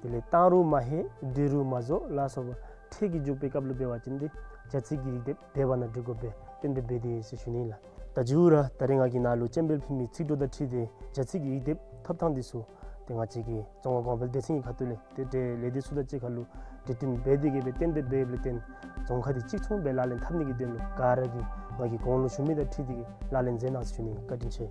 དེ་ལས་བཏང་རུང་མ་ཧེ་འབྲི་རུང་མ་རྫོགས་ལ་སོགས་པ་ཕྲད་ཀྱིས་འཇུག་པའི་སྐབས་ལུ་འབད་བ་ཅིན་ཏེ་བྱ་ཚིག་གི་ཡིག་སྡེབ་འདས་པ་ནང་འབྲི་དགོཔ་སྦེ་གཏན་འབེབས་འབད་དེ་ཡོད་ཟེར་ཞུ་ནི་ཨིན་ལགས། ད་མཇུག་ར་ད་རེས་ང་གིས་ནཱ་ལུ་སྤྱན་འབུལ་ཕུལ་མི་ཚིག་གྲོགས་དང་འཁྲིལ་ཏེ་བྱ་ཚིག་གི་ཡིག་སྡེབ་ཐོབ་ཐངས་འདི་ཚུ་ཏེ་ང་བཅས་ཀྱི་རྫོང་ཁ་གོང་འཕེལ་སྡེ་ཚན་གྱི་ཁ་ཐུག་ལས་ཏེ་ཏེ་ལས་སྡེ་ཚུ་དང་གཅིག་ཁར་ལུ་གྲོས་བསྟུན་འབད་དེ་གི་སྦེ་གཏན་འབེབས་འབད་ཡོདཔ་ལས་བརྟེན་རྫོང་ཁ་འདི་གཅིག་མཚུངས་སྦེ་ལག་ལེན་འཐབ་ནི་གི་དོན་ལུ་ག་ར་གིས་ང་གིས་གོང་ལུ་ཞུ་མི་དང་འཁྲིལ་ཏེ་གི་ལག་ལེན་མཛད་གནང་ཟེར་ཞུ་ནི། བཀའ་དྲིན་ཆེ།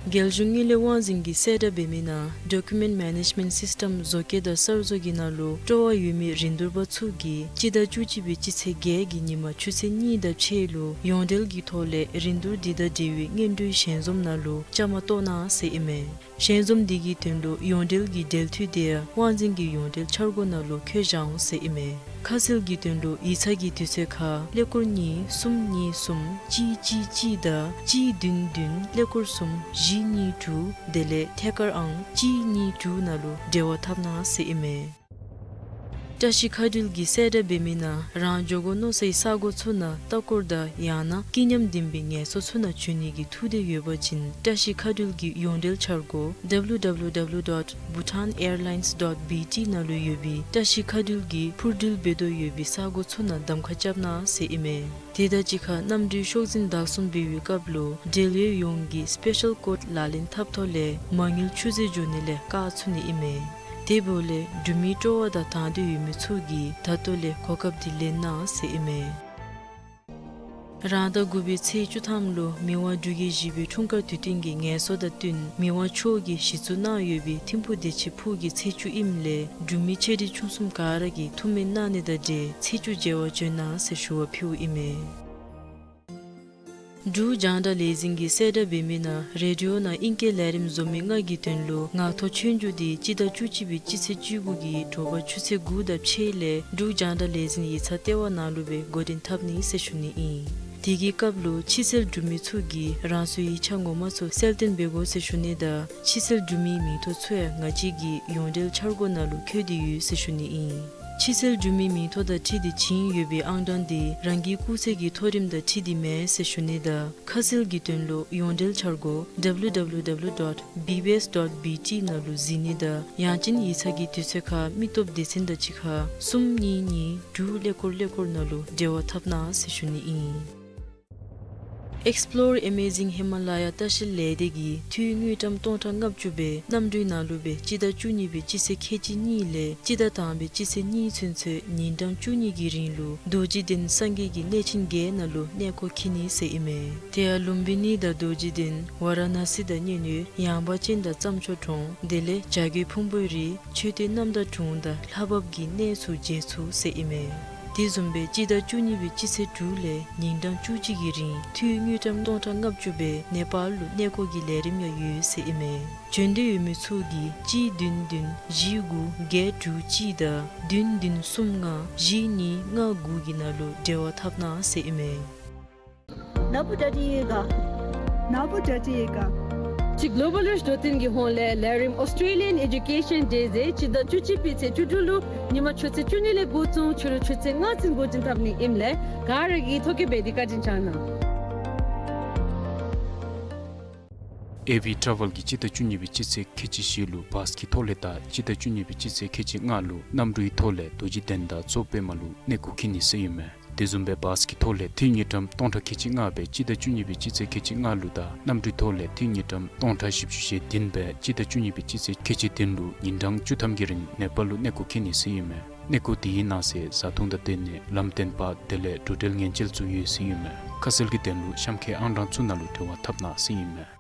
རྒྱལ་གཞུང་དངུལ་ལས་དབང་འཛིན་གྱིས་གསལ་བསྒྲགས་འབད་མི་ནང་Document Management System བཟོ་བཀོད་དང་གསར་བཟོ་གི་ནང་ལུ་སྤྲོ་བ་ཡོད་མི་རིན་བསྡུར་པ་ཚུ་གིས་སྤྱི་ཟླ་བཅུ་གཅིག་པའི་སྤྱི་ཚེས་བརྒྱད་ཀྱི་ཉིན་མ་ཆུ་ཚོད་གཉིས་དང་ཕྱེད་ལུ་ཡོངས་འབྲེལ་གྱི་ཐོག་ལས་རིན་བསྡུར་འདི་དང་འབྲེལ་བའི་སྔོན་འགྲོའི་ཞལ་འཛོམས་ནང་ལུ་བཅའ་མར་གཏོགས་གནང་ཟེར་ཨིན་མས། ཞལ་འཛོམས་འདི་གི་དོན་ལུ་ཡོངས་འབྲེལ་གྱི་འབྲེལ་མཐུད་དེ་ཡང་དབང་འཛིན་གྱི་ཡོངས་འབྲེལ་འཆར་སྒོ་ནང་ལུ་འཁོད་བཞག་འོང་ཟེར་ཨིན་མས། ཁ་གསལ་གྱི་དོན་ལུ་ཡིག་ཚང་གི་དུས་ཚོད་ཁར་ཀླད་ཀོར་གཉིས་གསུམ་གཉིས་གསུམ་གཅིག་གཅིག་གཅིག་དང་གཅིག་བདུན་བདུན་ཀླད་ཀོར་གསུམ་བཞི་གཉིས་དྲུག་དེ་ལས་ཐད་ཀར་ཨང་གཅིག་གཉིས་དྲུག་ནང་ལུ་འབྲེལ་བ་འཐབ་གནང་ཟེར་ཨིན་མས། བཀྲ་ཤིས་མཁའ་འགྲུལ་གྱིས་གསལ་བསྒྲགས་འབད་མི་ནང་རང་འགྱོ་དགོ་མནོ་སའི་ས་གོ་ཚུ་ནང་ལྟ་སྐོར་དང་ཡང་ན་སྐྱིད་ཉམས་ལྡན་པའི་ངལ་གསོ་ཚུ་ནང་འབྱོན་ནི་གི་ཐུགས་འདོད་ཡོད་པ་ཅིན་བཀྲ་ཤིས་མཁའ་འགྲུལ་གྱི་ཡོངས་འབྲེལ་འཆར་སྒོ་W W W dot bhutan airlines dot B T ནང་ལུ་ཡོད་པའི་བཀྲ་ཤིས་མཁའ་འགྲུལ་གྱིས་འཕུར་འགྲུལ་འབད་དོ་ཡོད་པའི་ས་གོ་ཚུ་ནང་གདམ་ཁ་རྐྱབ་གནང་ཟེར་ཨིན་མས། དེ་དང་གཅིག་ཁར་གནམ་གྲུའི་ཤོག་འཛིན་བདག་བཟུང་འབད་བའི་སྐབས་ལུ་འབྲེལ་ཡོད་ཡོངས་ཀྱིས་Special Code ལག་ལེན་འཐབ་ཐོག་ལས་མ་དངུལ་ཆུད་ཟོས་འགྱོ་ནི་ལས་བཀག་ཚུགས་ནི་ཨིན་མས། དེ་འབདཝ་ལས་འབྲུག་མིའི་སྤྲོ་བ་དང་དང་འདོད་ཡོད་མི་ཚུ་གིས་ད་ལྟོ་ལས་གོ་སྐབས་འདི་ལེན་གནང་ཟེར་ཨིན་མས། རང་ཟླ་དགུ་པའི་ཚེས་བཅུ་ཐམ་ལུ་མི་དབང་འབྲུག་རྒྱལ་བཞི་པའི་འཁྲུངས་སྐར་དུས་སྟོན་གྱི་ངལ་གསོ་དང་བསྟུན་མི་དབང་མཆོག་གིས་གཞི་བཙུགས་གནང་ཡོད་པའི་ཐིམ་ཕུག་བདེ་ཆེན་ཕུག་གི་ཚེས་བཅུ་ཨིནམ་ལས་འབྲུག་མི་ཆེ་འབྲིང་ཆུང་གསུམ་ག་ར་གིས་ཐུགས་སྨོན་གནང་ནི་དང་འབྲེལ་ཚེས་བཅུ་མཇལ་བར་བྱོན་གནང་ཟེར་ཞུ་བ་ཕུལཝ་ཨིན་མས། འབྲུག་རྒྱང་བསྒྲགས་ལས་འཛིན་གྱིས་གསལ་བསྒྲགས་འབད་མི་ནང་རེ་ཌི་ཡོ་ནང་ཨིང་སྐད་ལས་རིམ་བཟོ་མི་ལྔ་གི་དོན་ལུ་ངག་ཐོག་ཆོས་རྒྱུགས་འདི་སྤྱི་ཟླ་བཅུ་གཅིག་པའི་སྤྱི་ཚེས་བཅུ་དགུ་གི་དྲོ་པ་ཆུ་ཚོད་དགུ་དང་ཕྱེད་ལས་འབྲུག་རྒྱང་བསྒྲགས་ལས་འཛིན་ཡིག་ཚང་ལྟེ་བ་ནང་ལུ་སྦེ་འགོ་འདྲེན་འཐབ་ནི་ཟེར་ཞུ་ནི་ཨིན། དེ་གི་སྐབས་ལུ་ཕྱི་སེལ་འབྲུག་མི་ཚུ་གིས་རང་སོའི་ཡིག་ཆ་ངོ་མ་ཚུ་གསལ་སྟོན་འབད་དགོ་ཟེར་ཞུ་ནི་དང་ཕྱི་སེལ་འབྲུག་མིའི་མིང་ཐོ་ཚུ་ཡང་ང་བཅས་ཀྱི་ཡོངས་འབྲེལ་འཆར་སྒོ་ནང་ལུ་འཁོད་དེ་ཡོད་ཟེར་ཞུ་ནི་ཨིན། ཕྱི་སེལ་འབྲུག་མིའི་མིང་ཐོ་དང་འཁྲིལ་ཏེ་བྱིན་ཡོད་པའི་ཨང་གྲངས་འདི་རང་གི་སྐུགས་ཚད་ཀྱི་མཐོ་རིམ་དང་འཁྲིལ་ཏེ་མེན་ཟེར་ཞུ་ནི་དང་ཁ་གསལ་གྱི་དོན་ལུ་ཡོངས་འབྲེལ་འཆར་སྒོ་W W W dot B B S dot B T ནང་ལུ་གཟིགས་ནི་དང་ཡང་ཅིན་ཡིག་ཚང་གི་དུས་ཚོད་ཁར་མི་སྟོབས་སྡེ་ཚན་དང་གཅིག་ཁར་གསུམ་གཉིས་གཉིས་དྲུག་ཀླད་ཀོར་ཀླད་ཀོར་ནང་ལུ་འབྲེལ་བ་འཐབ་གནང་ཟེར་ཞུ་ནི་ཨིན། Explore Amazing Himalaya ལྟ་བཤལ་ལས་སྡེ་གིས་འཐུས་དངུལ་ཀྲམ་སྟོང་ཕྲག་ལྔ་བཅུ་སྦེ་གནམ་གྲུའི་ནང་ལུ་སྦེ་སྤྱི་ཟླ་བཅུ་གཉིས་པའི་སྤྱི་ཚེས་ཁལ་གཅིག་གཉིས་ལས་སྤྱི་ཟླ་དང་པའི་སྤྱི་ཚེས་གཉིས་ཚུན་ཚོད་ཉིན་གྲངས་བཅུ་གཉིས་ཀྱི་རིང་ལུ་རྡོ་རྗེ་གདན་སངས་རྒྱས་ཀྱི་གནས་ཆེན་བརྒྱད་ནང་ལུ་གནས་སྐོར་འཁྱིད་ནི་ཟེར་ཨིན་མས། དེ་ཡང་ལུམྦི་ནི་དང་རྡོ་རྗེ་གདན་ཝ་ར་ཎ་སི་དང་མཉན་ཡོད་ཡངས་པ་ཅན་དང་རྩྭ་མཆོག་གྲོང་དེ་ལས་བྱ་རྒོད་ཕུང་པོའི་རི་མཆོད་རྟེན་རྣམ་དག་གྲོང་དང་ལྷ་བབས་ཀྱི་གནས་ཚུ་མཇལ་ཚུགས་ཟེར་ཨིན་མས། དེ་བཟུམ་སྦེ་སྤྱི་ཟླ་བཅུ་གཉིས་པའི་སྤྱི་ཚེས་དྲུག་ལས་ཉིན་གྲངས་བཅུ་གཅིག་གི་རིང་འཐུས་དངུལ་ཀྲམ་སྟོང་ཕྲག་ལྔ་བཅུ་སྦེ་ནེ་པཱལ་ལུ་གནས་སྐོར་གྱི་ལས་རིམ་ཡང་ཡོད་ཟེར་ཨིན་མས། བྱོན་འདོད་ཡོད་མི་ཚུ་གིས་གཅིག་བདུན་བདུན་བཞི་དགུ་བརྒྱད་དྲུག་གཅིག་དང་བདུན་བདུན་གསུམ་ལྔ་བཞི་གཉིས་ལྔ་དགུ་གི་ནང་ལུ་འབྲེལ་བ་འཐབ་གནང་ཟེར་ཨིན་མས། ནཱ་བུ་ཌ་ཌི་ཡེ་ག། ནཱ་བུ་ཌ་ཌི་ཡེ་ག། ཅིག་གོ་ལོ་བཱལ་རིཆ་འབྲུག་ལྗོངས་ཀྱི་ཧོངས་ལས་ལས་རིམ་Australian Education Day ཟེར་སྤྱི་ཟླ་བཅུ་གཅིག་པའི་ཚེས་བཅུ་དྲུག་ལུ་ཉིན་མ་ཆུ་ཚོད་བཅུ་གཉིས་ལས་འགོ་བཙུགས་ཕྱི་རུ་ཆུ་ཚོད་ལྔ་ཚུན་འགོ་འདྲེན་འཐབ་ནི་ཨིནམ་ལས་ག་ར་གིས་ཐོ་བཀོད་འབད་དེ་བཀའ་དྲིན་བསྐྱང་གནང་། ཨེ་ཝི་ཊ་རེ་ཝེལ་གྱིས་སྤྱི་ཟླ་བཅུ་གཉིས་པའི་སྤྱི་ཚེས་ཁལ་གཅིག་བཞི་ལུ་བཱས་ཀྱི་ཐོག་ལས་དང་སྤྱི་ཟླ་བཅུ་གཉིས་པའི་སྤྱི་ཚེས་ཁལ་གཅིག་ལྔ་ལུ་གནམ་གྲུའི་ཐོག་ལས་རྡོ་རྗེ་གདན་དང་མཚོ་པདྨ་ལུ་གནས་སྐོར་འཁྱིད་ནི་ཟེར་ཨིན་མས། དེ་བཟུམ་སྦེ་བཱས་ཀྱི་ཐོག་ལས་འཐུས་དངུལ་ཀྲམ་སྟོང་ཕྲག་ཁལ་གཅིག་ལྔ་སྦེ་སྤྱི་ཟླ་བཅུ་གཉིས་པའི་སྤྱི་ཚེས་ཁལ་གཅིག་ལྔ་ལུ་དང་གནམ་གྲུའི་ཐོག་ལས་འཐུས་དངུལ་ཀྲམ་སྟོང་ཕྲག་བཞི་བཅུ་ཞེ་བདུན་སྦེ་སྤྱི་ཟླ་བཅུ་གཉིས་པའི་སྤྱི་ཚེས་ཁལ་གཅིག་བདུན་ལུ་ཉིན་གྲངས་བཅུ་ཐམ་གྱི་རིང་ནེ་པཱལ་ལུ་གནས་སྐོར་འཁྱིད་ནི་ཟེར་ཨིན་མས། གནས་སྐོར་དེའི་ནང་གསེས་བཟའ་འཐུང་དང་སྡོད་གནས་ལམ་སྟོན་པ་དེ་ལས་འགྲོ་འགྲུལ་ངན་བྱེལ་ཚུ་ཡོད་ཟེར་ཨིན་མས། ཁ་གསལ་གྱི་དོན་ལུ་གཤམ་འཁོད་ཨང་གྲངས་ཚུ་ནང་ལུ་འབྲེལ་བ་འཐབ་གནང་ཟེར་ཨིན་མས།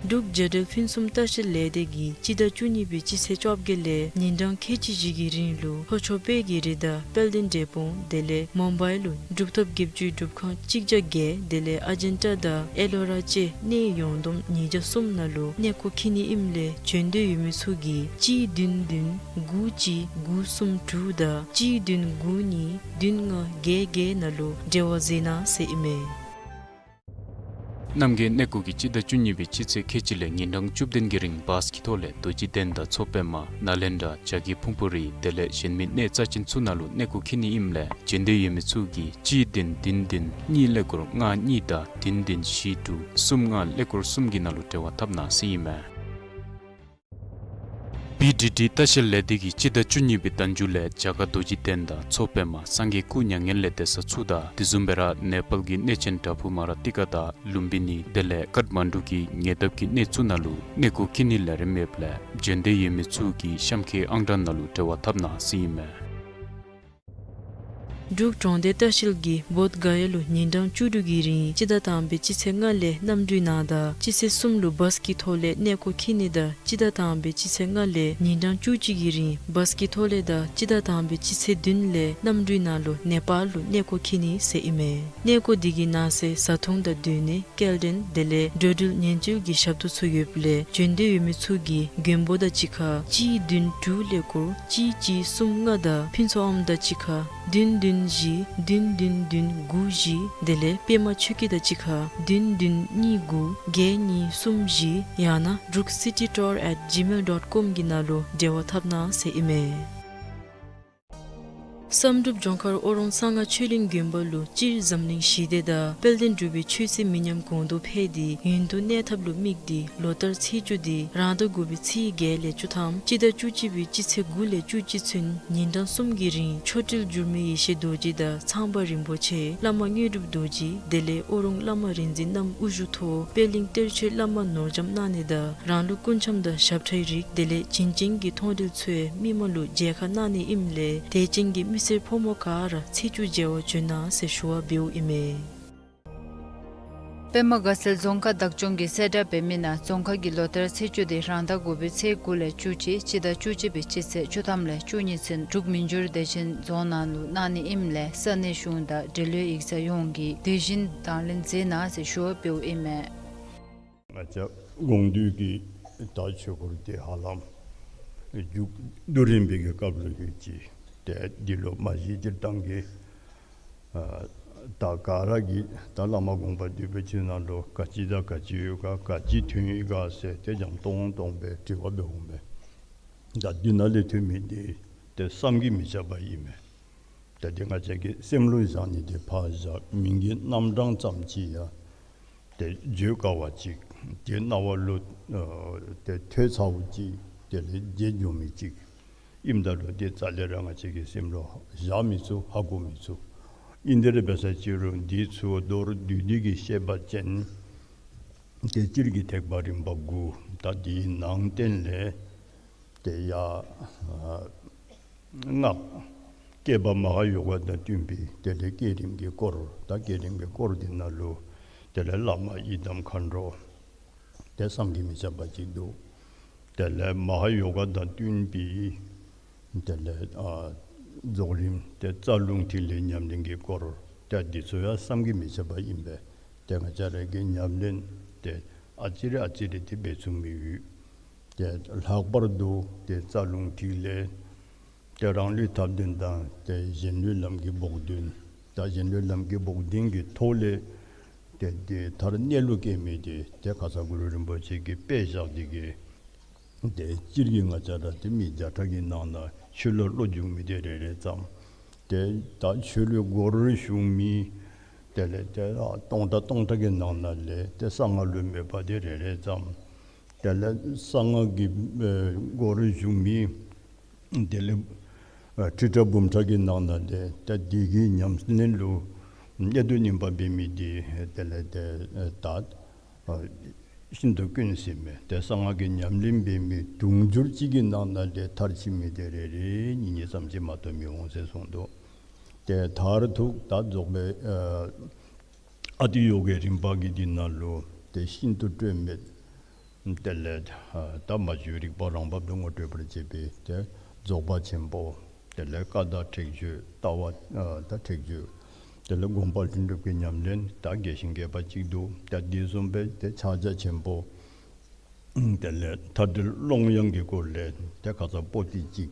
འབྲུག་རྒྱལ་འགྲུལ་ཕུན་སུམ་ལྟ་བཤལ་ལས་སྡེ་གིས་སྤྱི་ཟླ་བཅུ་གཉིས་པའི་སྤྱི་ཚེས་བཅོ་བརྒྱད་ལས་ཉིན་གྲངས་ཁལ་གཅིག་བཞི་གི་རིང་ལུ་ལྷོ་ཕྱོགས་དཔལ་གྱི་རི་དང་དཔལ་ལྡན་འབྲས་སྤུངས་དེ་ལས་མུམ་བའི་ལུ་གྲུབ་ཐོབ་བརྒྱད་ཅུའི་སྒྲུབ་ཁང་གཅིག་བརྒྱ་བརྒྱད་དེ་ལས་ཨ་ཇན་ཊ་དང་ཨེ་ལོ་ར་བཅས་གནས་ཡོངས་བསྡོམས་ཉིས་བརྒྱ་གསུམ་ནང་ལུ་གནས་སྐོར་འཁྱིད་ནི་ཨིནམ་ལས་བྱོན་འདོད་ཡོད་མི་ཚུ་གིས་གཅིག་བདུན་བདུན་དགུ་གཅིག་དགུ་གསུམ་དྲུག་དང་གཅིག་བདུན་དགུ་གཉིས་བདུན་ལྔ་བརྒྱད་བརྒྱད་ནང་ལུ་འབྲེལ་བ་མཛད་གནང་ཟེར་ཨིན་མས། རྣམ་རྒྱལ་གནས་སྐོར་གྱིས་སྤྱི་ཟླ་བཅུ་གཉིས་པའི་སྤྱི་ཚེས་ཁལ་གཅིག་ལས་ཉིན་གྲངས་བཅུ་བདུན་གྱི་རིང་བཱས་ཀྱི་ཐོག་ལས་རྡོ་རྗེ་གདན་དང་མཚོ་པདྨ་ནཱ་ལེནྡྲ་བྱ་རྒོད་ཕུང་པོ་རི་དེ་ལས་གཞན་མི་གནས་རྩ་ཅན་ཚུ་ནང་ལུ་གནས་སྐོར་འཁྱིད་ནི་ཨིནམ་ལས་བྱོན་འདོད་ཡོད་མི་ཚུ་གིས་གཅིག་བདུན་བདུན་བདུན་གཉིས་ཀླད་ཀོར་ལྔ་གཉིས་དང་བདུན་བདུན་བཞི་དྲུག་གསུམ་ལྔ་ཀླད་ཀོར་གསུམ་གྱི་ནང་ལུ་འབྲེལ་བ་འཐབ་གནང་ཟེར་ཨིན་མས། པི་ཌི་ཌི་ལྟ་བཤལ་ལས་སྡེ་གིས་སྤྱི་ཟླ་བཅུ་གཉིས་པའི་ཟླ་མཇུག་ལས་རྒྱ་གར་རྡོ་རྗེ་གདན་དང་མཚོ་པདྨ་སངས་རྒྱས་སྐུ་མྱ་ངན་ལས་འདས་ས་ཚུ་དང་དེ་བཟུམ་སྦེ་ར་ནེ་པཱལ་གྱི་གནས་ཆེན་བྲག་ཕུག་མ་ར་ཏི་ཀ་དང་ལུམ་བི་ནི་དེ་ལས་ཀཏ་མན་ཌུ་གི་ཉེ་འདབས་ཀྱི་གནས་ཚུ་ནང་ལུ་གནས་སྐོར་འཁྱིད་ནིའི་ལས་རིམ་ཡོདཔ་ལས་བྱོན་འདོད་ཡོད་མི་ཚུ་གིས་གཤམ་འཁོད་ཨང་གྲངས་ནང་ལུ་འབྲེལ་བ་འཐབ་གནང་ཟེར་ཨིན་མས། འབྲུག་གྲོང་སྡེ་ལྟ་བཤལ་གྱིས་བོདྷ་ག་ཡ་ལུ་ཉིན་གྲངས་བཅུ་དྲུག་གི་རིང་སྤྱི་ཟླ་དང་པའི་སྤྱི་ཚེས་ལྔ་ལས་གནམ་གྲུའི་ནང་དང་སྤྱི་ཚེས་གསུམ་ལུ་བཱས་ཀྱི་ཐོག་ལས་གནས་སྐོར་འཁྱིད་ནི་དང་སྤྱི་ཟླ་དང་པའི་སྤྱི་ཚེས་ལྔ་ལས་ཉིན་གྲངས་བཅུ་གཅིག་གི་རིང་བཱས་ཀྱི་ཐོག་ལས་དང་སྤྱི་ཟླ་དང་པའི་སྤྱི་ཚེས་བདུན་ལས་གནམ་གྲུའི་ནང་ལུ་ནེ་པཱལ་ལུ་གནས་སྐོར་འཁྱིད་ནི་ཟེར་ཨིན་མས། གནས་སྐོར་འདི་གི་ནང་གསེས་བཟའ་འཐུང་དང་སྡོད་གནས་སྐྱེལ་འདྲེན་དེ་ལས་འགྲོ་འགྲུལ་ཉེན་བཅོལ་གྱི་ཞབས་ཏོག་ཚུ་ཡོདཔ་ལས་བྱོན་འདོད་ཡོད་མི་ཚུ་གིས་མགོན་པོ་དང་གཅིག་ཁར་གཅིག་བདུན་དྲུག་ཀླད་ཀོར་གཅིག་གཅིག་གསུམ་ལྔ་དང་ཕུན་ཚོགས་ཨོམ་དང་གཅིག་ཁར་བདུན་བདུན་བཞི་བདུན་བདུན་བདུན་དགུ་བཞི་དེ་ལས་པདྨ་ཆོས་སྐྱིད་དང་གཅིག་ཁར་བདུན་བདུན་གཉིས་དགུ་བརྒྱད་གཉིས་གསུམ་བཞི་ཡང་ན་འབྲུག་སི་ཊི་ཊུར་ཨེཊ་ཇི་མེལ་ཌོཊ་ཀོམ་གྱི་ནང་ལུ་འབྲེལ་བ་འཐབ་གནང་ཟེར་ཨིན་མས། བསམ་གྲུབ་ལྗོངས་མཁར་ཨོ་རོང་གསང་སྔགས་ཆོས་གླིང་དགོན་པ་ལུ་སྤྱིར་འཛམ་གླིང་ཞི་བདེ་དང་དཔལ་ལྡན་འབྲུག་པའི་ཆོས་སྲིད་མི་ཉམས་གོང་དུ་འཕེལ་ཏེ་ཡུན་དུ་གནས་ཐབས་ལུ་དམིགས་ཏེ་ལོ་ལྟར་ཚེས་བཅུ་འདི་རང་ཟླ་དགུ་པའི་ཚེས་བརྒྱད་ལས་བཅུ་ཐམ་སྤྱི་ཟླ་བཅུ་གཅིག་པའི་སྤྱི་ཚེས་དགུ་ལས་བཅུ་གཅིག་ཚུན་ཉིན་གྲངས་གསུམ་གྱི་རིང་མཆོག་སྤྲུལ་འགྱུར་མེད་ཡེ་ཤེས་རྡོ་རྗེ་དང་ཚངས་པ་རིན་པོ་ཆེ་བླ་མ་དངོས་གྲུབ་རྡོ་རྗེ་དེ་ལས་ཨོ་རོང་བླ་མ་རིག་འཛིན་རྣམ་དབུ་བཞུགས་ཐོག་པད་གླིང་གཏེར་ཆོས་བླ་མ་ནོར་རྒྱམ་གནང་ནི་དང་རང་ལུགས་སྐུ་འཆམ་དང་ཞབས་ཁྲའི་རིགས་དེ་ལས་བྱིན་ཅན་གྱི་མཐོང་གྲོལ་ཚུ་མི་མང་ལུ་མཇལ་ཁ་གནང་ནི་ཨིནམ་ལས་དད་ཅན་གྱི་མི་སེར་ཕོ་མོ་ག་ར་ཚེས་བཅུ་མཇལ་བར་བྱོན་གནང་ཟེར་ཞུ་བ་འབདཝ་ཨིན་མས། པདྨ་དགའ་ཚལ་རྫོང་ཁག་བདག་སྐྱོང་གིས་གསལ་བསྒྲགས་འབད་མི་ནང་རྫོང་ཁག་གི་ལོ་ལྟར་ཚེས་བཅུ་འདི་རང་ཟླ་དགུ་པའི་ཚེས་དགུ་ལས་བཅུ་གཅིག་སྤྱི་ཟླ་བཅུ་གཅིག་པའི་སྤྱི་ཚེས་བཅུ་ཐམ་ལས་བཅུ་གཉིས་ཚུན་འབྲུག་མི་འགྱུར་བདེ་ཆེན་རྫོང་ནང་ལུ་གནང་ནི་ཨིནམ་ལས་ས་གནས་གཞུང་དང་འབྲེལ་ཡོད་ཡིག་ཚང་ཡོངས་ཀྱིས་དེ་བཞིན་དང་ལེན་མཛད་གནང་ཟེར་ཞུ་བ་འབདཝ་ཨིན་མས། ང་བཅས་དགོངས་འདུས་ཀྱི་ད་ཆོས་སྐོར་འདི་ཧ་ལམ་མཇུག་བསྡུ་རན་པའི་གི་སྐབས་ལུ་ཡོད་ཅི། ཏེ་འདི་ལུ་མ་གཞི་སྤྱིར་བཏང་གི་ཨ་ད་ག་ར་གིས་ད་བླ་མ་དགོངས་པ་འདུས་པའི་ཆོས་ནང་ལུ་ག་ཅི་དང་ག་ཅི་ཡོད་ག་ག་ཅི་ཐོན་ཡི་ག་ཟེར་ཏེ་འཇམ་ཏོང་ཏོ་སྦེ་དྲི་བ་འབདཝ་མས། ད་འདི་ནང་ལས་ཐོན་མི་འདི་ཏེ་བསམ་གྱིས་མི་ཁྱབ་པ་ཨིན་མས། ད་འདི་ང་བཅས་ཀྱི་སེམས་ལུ་བཞག་ནི་འདི་ཕར་བཞག་མིང་གི་རྣམ་གྲངས་ཙམ་ཅིག་ཡང་ཏེ་བརྗོད་དཀའ་བ་ཅིག་ཏེ་རྣ་བ་ལུ་ཨ་ཏེ་ཐོས་ཚརཝ་ཅིག་དེ་ལས་བརྗེད་འགྱོ་མི་ཅིག་ཨིནམ་ད་ལུ་ཏེ་རྩ་ལས་ར་ང་བཅས་ཀྱི་སེམས་ལུ་བཞག་མི་ཚུགས། ཧ་གོ་མི་ཚུགས། ཨིན་དེ་ར་འབད་ས་ཅིག་རུང་འདི་ཚུ་མདོར་བསྡུས་ཏེ་གི་བཤད་པ་ཅིན་ཏེ་སྤྱིར་གྱི་ཐེག་པ་རིམ་པ་དགུ། ད་འདིའི་ནང་བསྟན་ལས་ཏེ་ཡ་ཨ་སྔགས་བསྐྱེད་པ་མ་ཧཱ་ཡོ་ག་དང་བསྟུན་པའི་དེ་ལས་བསྐྱེད་རིམ་གྱི་སྐོར། ད་བསྐྱེད་རིམ་གྱི་སྐོར་འདི་ནང་ལུ་དེ་ལས་བླ་མ་ཡི་དམ་མཁའ་འགྲོ་ཏེ་བསམ་གྱིས་མི་ཁྱབ་པ་ཅིག་འདུག། དེ་ལས་མ་ཧཱ་ཡོ་ག་དང་བསྟུན་པའི་དེ་ལས་ཨ་རྫོགས་རིམ་ཏེ་རྩ་རླུང་ཐིག་ལེ་ཉམས་ལེན་གྱི་སྐོར། ཏེ་འདི་ཚུ་ཡང་བསམ་གྱིས་མི་ཁྱབ་པ་ཨིན་པས། ཏེ་ང་བཅས་ར་གི་ཉམས་ལེན་ཏེ་ཨ་ཙི་རེ་ཨ་ཙི་རེ་ཏེ་འབད་ཚུགས་མི་ཡོད། ཏེ་ལྷག་པར་དུ་ཏེ་རྩ་རླུང་ཐིག་ལེ་ཏེ་རང་ལུས་ཐབས་ལྡན་དང་ཏེ་གཞན་ལུས་ལམ་གྱི་བོགས་འདོན། ད་གཞན་ལུས་ལམ་གྱི་བོགས་འདོན་གྱི་ཐོག་ལས་ཏེ་ཏེ་མཐར་གནས་ལུགས་སྐྱེ་མི་འདི་ཏེ་ཁ་ཙ་གུ་རུ་རིན་པོ་ཆེ་གིས་དཔེ་བཞག་སྟེ་གི་ཏེ་སྤྱིར་གྱིས་ང་བཅས་ར་ཏེ་མི་བརྒྱ་ཕྲག་གི་ནང་ན་ཆོས་ལུ་བློ་འཇུག་མི་འདི་རེ་རེ་ཙམ། ཏེ་ད་ཆོས་ལུ་སྒོར་ཞུགས་མི་དེ་ལས་ཏེ་ཨ་སྟོང་ཕྲག་སྟོང་ཕྲག་གི་ནང་ན་ལས་ཏེ་གསང་སྔགས་ལུ་མོས་པ་འདི་རེ་རེ་ཙམ། དེ་ལས་གསང་སྔགས་ཀྱི་ཨེ་སྒོར་ཞུགས་མི་དེ་ལས་ཨ་ཁྲི་ཕྲག་འབུམ་ཕྲག་གི་ནང་ན་ལས་ཏེ་འདི་གི་ཉམས་ལེན་ལུ་གནད་དུ་བསྣུན་པ་འབད་མི་འདི་དེ་ལས་ཏེ་ཨེ་ད་ཨ་ཤིན་ཏུ་དཀོན་ཟེར་མས། ཏེ་གསང་སྔགས་ཀྱི་ཉམས་ལེན་འབད་མི་དུང་ཕྱུར་གཅིག་གི་ནང་ན་ལས་མཐར་ཕྱིན་མི་དེ་རེ་རེ་གཉིས་གཉིས་ཙམ་ཅིག་མ་གཏོགས་མི་འོང་ཟེར་གསུངས་འདུག། ཏེ་མཐར་ཐུག་ད་རྫོགས་པའི་ཨ་ཨ་ཏི་ཡོ་གའི་རིམ་པ་གི་འདི་ནང་ལུ་ཏེ་ཤིན་ཏུ་སྤྲོས་མེད། དེ་ལས་ཨ་ད་མ་བཅོས་རིག་པ་རང་བབས་སུ་ངོ་སྤྲོད་པར་བྱེད་པའི་ཏེ་རྫོགས་པ་ཆེན་པོ། དེ་ལས་བཀའ་དང་ཁྲེགས་ཆོད་ལྟ་བ་ཨ་ད་ཁྲེགས་ཆོད། དེ་ལས་སྒོམ་པ་ལྷུན་གྲུབ་ཀྱི་ཉམས་ལེན་ད་རྒྱས་ཤིང་རྒྱས་པ་ཅིག་འདུག། ད་འདི་བཟུམ་སྦེ་ཏེ་ཕྱག་རྒྱ་ཆེན་པོ། དེ་ལས་མཐའ་བྲལ་ཀློང་ཡངས་ཀྱི་སྐོར་ལས་ཏེ་ཁ་ཙ་པོ་ཏི་གཅིག་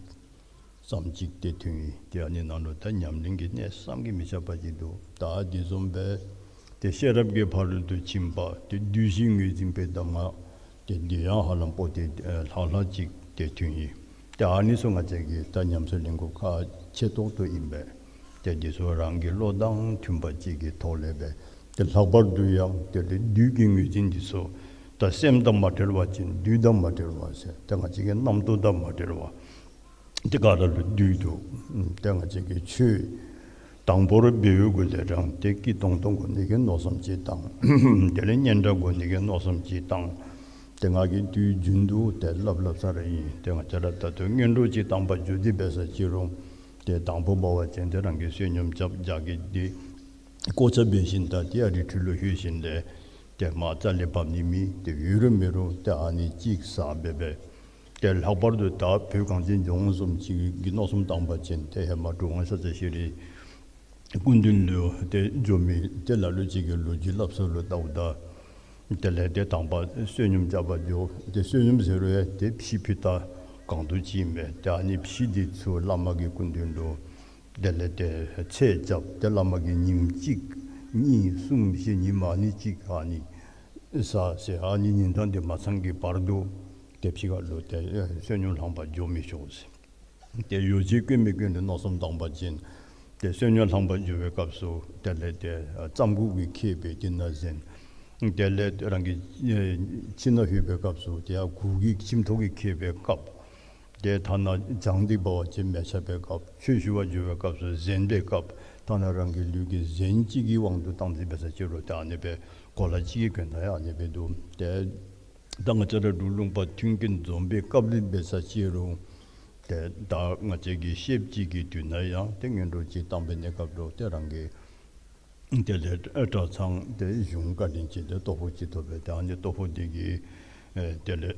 ཙམ་ཅིག་ཏེ་ཐོན་ཡི། ཏེ་ཨ་ནི་ནང་ལུ་ད་ཉམས་ལེན་གྱི་གནད་བསམ་གྱིས་མི་ཁྱབ་པ་ཅིག་འདུག། ད་འདི་བཟུམ་སྦེ་ཏེ་ཤེས་རབ་ཀྱི་ཕ་རོལ་ཏུ་ཕྱིན་པ་ཏེ་བདུད་བཞི་ངོས་འཛིན་པའི་གདམས་ངག། ཏེ་འདི་ཡང་ཧ་ལམ་པོ་ཏི་ཨེ་ལྷག་ལྷག་ཅིག་ཏེ་ཐོན་ཡི། ཏེ་ཨ་ནི་ཚུ་ང་བཅས་ཀྱིས་ད་ཉམས་སུ་ལེན་དགོཔ་ཁག་ཆེ་ཏོག་ཏོ་ཨིན་པས། ཏེ་འདི་ཚུ་རང་གི་བློ་དང་མཐུན་པ་ཅིག་གི་ཐོག་ལས་སྦེ་ཏེ་ལྷག་པར་དུ་ཡང་ཏེ་ཏེ་བདུད་ཀྱི་ངོས་འཛིན་འདི་ཚུ་ད་སེམས་དང་མ་བྲལ་བ་ཅིན་བདུད་དང་མ་བྲལ་བ་ཟེར་ཏེ་ང་བཅས་ཀྱི་རྣམ་རྟོག་དང་མ་བྲལ་བ། ཏེ་ག་ར་ལུ་བདུད་འདུག། ཏེ་ང་བཅས་ཀྱིས་ཆོས་དང་པོར་འབད་བའི་གུ་ལས་རང་ཏེ་སྐྱིད་ཏོང་ཏོ་དགོ་ནི་གི་མནོ་བསམ་ཅིག་བཏང་། དེ་ལས་སྙན་གྲགས་དགོ་ནི་གི་མནོ་བསམ་ཅིག་བཏང་། ཏེ་ང་གིས་དུས་རྒྱུན་དུ་ཏེ་སླབ་སླབ་ས་ར་ཨིན། ཏེ་ང་བཅས་ར་ད་ལྟོ་སྔོན་འགྲོ་ཅིག་བཏང་པ་བརྒྱུད་དེ་འབད་ས་ཅིག་རུང་ ཏེ་དང་པོ་འབད་བ་ཅིན་ཏེ་རང་གིས་བསོད་སྙོམས་རྐྱབ་རྒྱ་གི་འདི་བཀོ་བཅའ་འབད་ཞིནམ་ད་ཏེ་ཨ་རི་ཁྲི་ལུ་ལྷོད་ཞིནམ་ལས་ཏེ་མར་རྩ་ལས་འབབ་ནི་མེད། ཏེ་ཡོད་རུང་མེད་རུང་ཏེ་ཨ་ནི་ཅིག་ཟ་སྦེ་སྦེ། ཏེ་ལྷག་པར་དུ་ད་བོད་གངས་ཅན་ལྗོངས་བཟུམ་ཅིག་གི་མནོ་བསམ་བཏང་བ་ཅིན་ཏེ་ཧེ་མ་གྲུབ་དབང་ཤཱཀྱ་ཤྲཱི་སྐུ་མདུན་ལུ་ཏེ་འགྱོ་མི་ཏེ་ལ་ལུ་ཅིག་གིས་ལོ་རྒྱུས་སླབ་ས་ལུ་བལྟཝ་ད་དེ་ལས་ཏེ་དང་པ་བསོད་སྙོམས་རྐྱབ་པར་འགྱོ། ཏེ་བསོད་སྙོམས་ཟེར་རུང་ཡང་ཏེ་ཕྱེ་ཕུད་ད་གང་དུ་ཅིག་མས། ཏེ་ཨ་ནི་ཕྱེ་འདི་ཚུ་བླ་མ་གི་སྐུ་མདུན་ལུ་དེ་ལས་ཏེ་ཚེས་རྐྱབ། ཏེ་བླ་མ་གིས་ཉིནམ་གཅིག་གཉིས་གསུམ་བཞི་ཉིནམ་ཨ་ནི་ཅིག་ཨ་ནི་ཟ་ཟེར། ཨ་ནི་ཉིན་གྲངས་འདི་མ་ཚང་གི་བར་དུ་ཏེ་ཕྱི་ཁ་ལུ་ཏེ་བསོད་སྙོམས་ལྷང་པར་འགྱོ་མི་ཆོག་ཟེར། ཏེ་ཡོ་བྱད་གོན་མི་གོན་ལུ་མནོ་བསམ་བཏང་བ་ཅིན་ཏེ་བསོད་སྙོམས་ལྷང་པར་འགྱོ་བའི་སྐབས་སུ་དེ་ལས་ཏེ་རྩམ་གུག་གིས་ཁེབས་སྦེ་དེ་ནང་གཟན། དེ་ལས་རང་གི་ཁྱིམ་ནང་ལྷོད་པའི་སྐབས་སུ་ཏེ་ཡར་གུར་གྱིས་ཁྱིམ་ཐོག་གིས་ཁེབས་པའི་སྐབས། ཏེ་ཐ་ན་གྱང་འདི་འབད་བ་ཅིན་མལ་ཆ་འབད་སྐབས་ཆོས་ཞུ་བར་འགྱོ་བའི་སྐབས་སུ་གཟན་འབད་སྐབས་ཐ་ན་རང་གི་ལུས་ཀྱི་གཟན་གཅིག་གི་དབང་དུ་བཏང་སྟེ་འབད་ས་ཅིག་རུང་ཏེ་ཨ་ནི་སྦེ་གོ་ལ་གཅིག་གི་གྱོན་ད་ཡང་ཨ་ནི་སྦེ་འདུག། ཏེ་ད་ང་བཅས་ར་འབྲུག་ལུང་པ་མཐུན་རྐྱེན་འཛོམས་པའི་སྐབས་ལུ་འབད་ས་ཅིག་རུང་ཏེ་ད་ང་བཅས་ཀྱི་ཤེསཔ་ཅིག་གི་དུས་ན་ཡང་ཏེ་སྔོན་འགྲོ་ཅིག་བཏང་པའི་གནས་སྐབས་ལུ་ཏེ་རང་གི་དེ་ལས་གྲྭ་ཚང་ཏེ་གཞུང་བཀའ་དྲིན་ཅན་ཏེ་ལྟོ་ཕོགས་ཅིག་ཐོབ་པས། ཏེ་ཨ་ནི་ལྟོ་ཕོགས་འདི་གིས་ཨེ་དེ་ལས་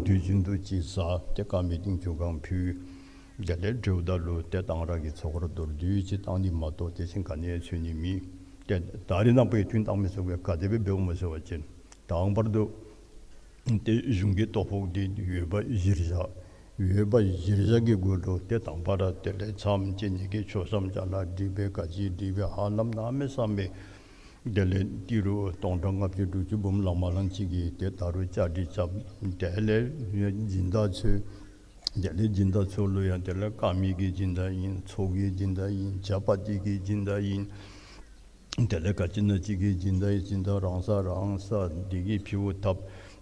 དུས་རྒྱུན་དུ་ཅིག་ཟ། ཏེ་དཀར་མེ་ཏིང་ཆུ་གང་ཕུལ། དེ་ལས་འགྱོཝ་ད་ལུ་ཏེ་གཏང་རག་གི་ཚོགས་འཁོར་མདོར་བསྡུས་ཅིག་བཏང་ནི་མ་གཏོགས་དེ་བཞིན་ག་ནི་ཡང་འཚོལ་ནི་མེད། ཏེ་ད་རེས་ནངས་པ་ཡང་ཐུན་བཏང་མི་ཚུ་གིས་ག་དེ་སྦེ་འབདཝ་སྨོ་ཟེར་བ་ཅིན་དང་པར་དུ་ཏེ་གཞུང་གི་ལྟོ་ཕོགས་འདི་ཡོད་པ་གཞིར་བཞག། ཡོད་པ་གཞིར་བཞག་གི་སྒོ་ལུ་ཏེ་དང་པ་ར་དེ་ལས་མཚམས་བཅད་ནི་གི་མཆོད་བཤམ་ཅ་ལ་སྒྲིག་སྦེ་ག་ཅི་སྒྲིག་སྦེ་ཧ་ལམ་གནམ་མེད་ས་མེད། དེ་ལས་ཏི་རུ་སྟོང་ཕྲག་ལྔ་བཅུ་དྲུག་ཅུ་འབུམ་ལང་མ་ལང་ཅིག་གིས་ཏེ་ད་རུང་བཅའ་སྒྲིག་རྐྱབ། དེ་ལས་སྦྱིན་བདག་འཚོལ། དེ་ལས་སྦྱིན་བདག་འཚོལ་ལུ་ཡང་དེ་ལས་དཀར་མེ་གི་སྦྱིན་བདག་ཨིན། ཚོགས་ཀྱི་སྦྱིན་བདག་ཨིན། ཇ་པ་ཏི་གི་སྦྱིན་བདག་ཨིན། དེ་ལས་ག་ཅི་ན་ཅིག་གི་སྦྱིན་བདག་ཨིན། སྦྱིན་བདག་རང་ས་རང་ས་འདི་གིས་ཕུལཝ་བཏབ།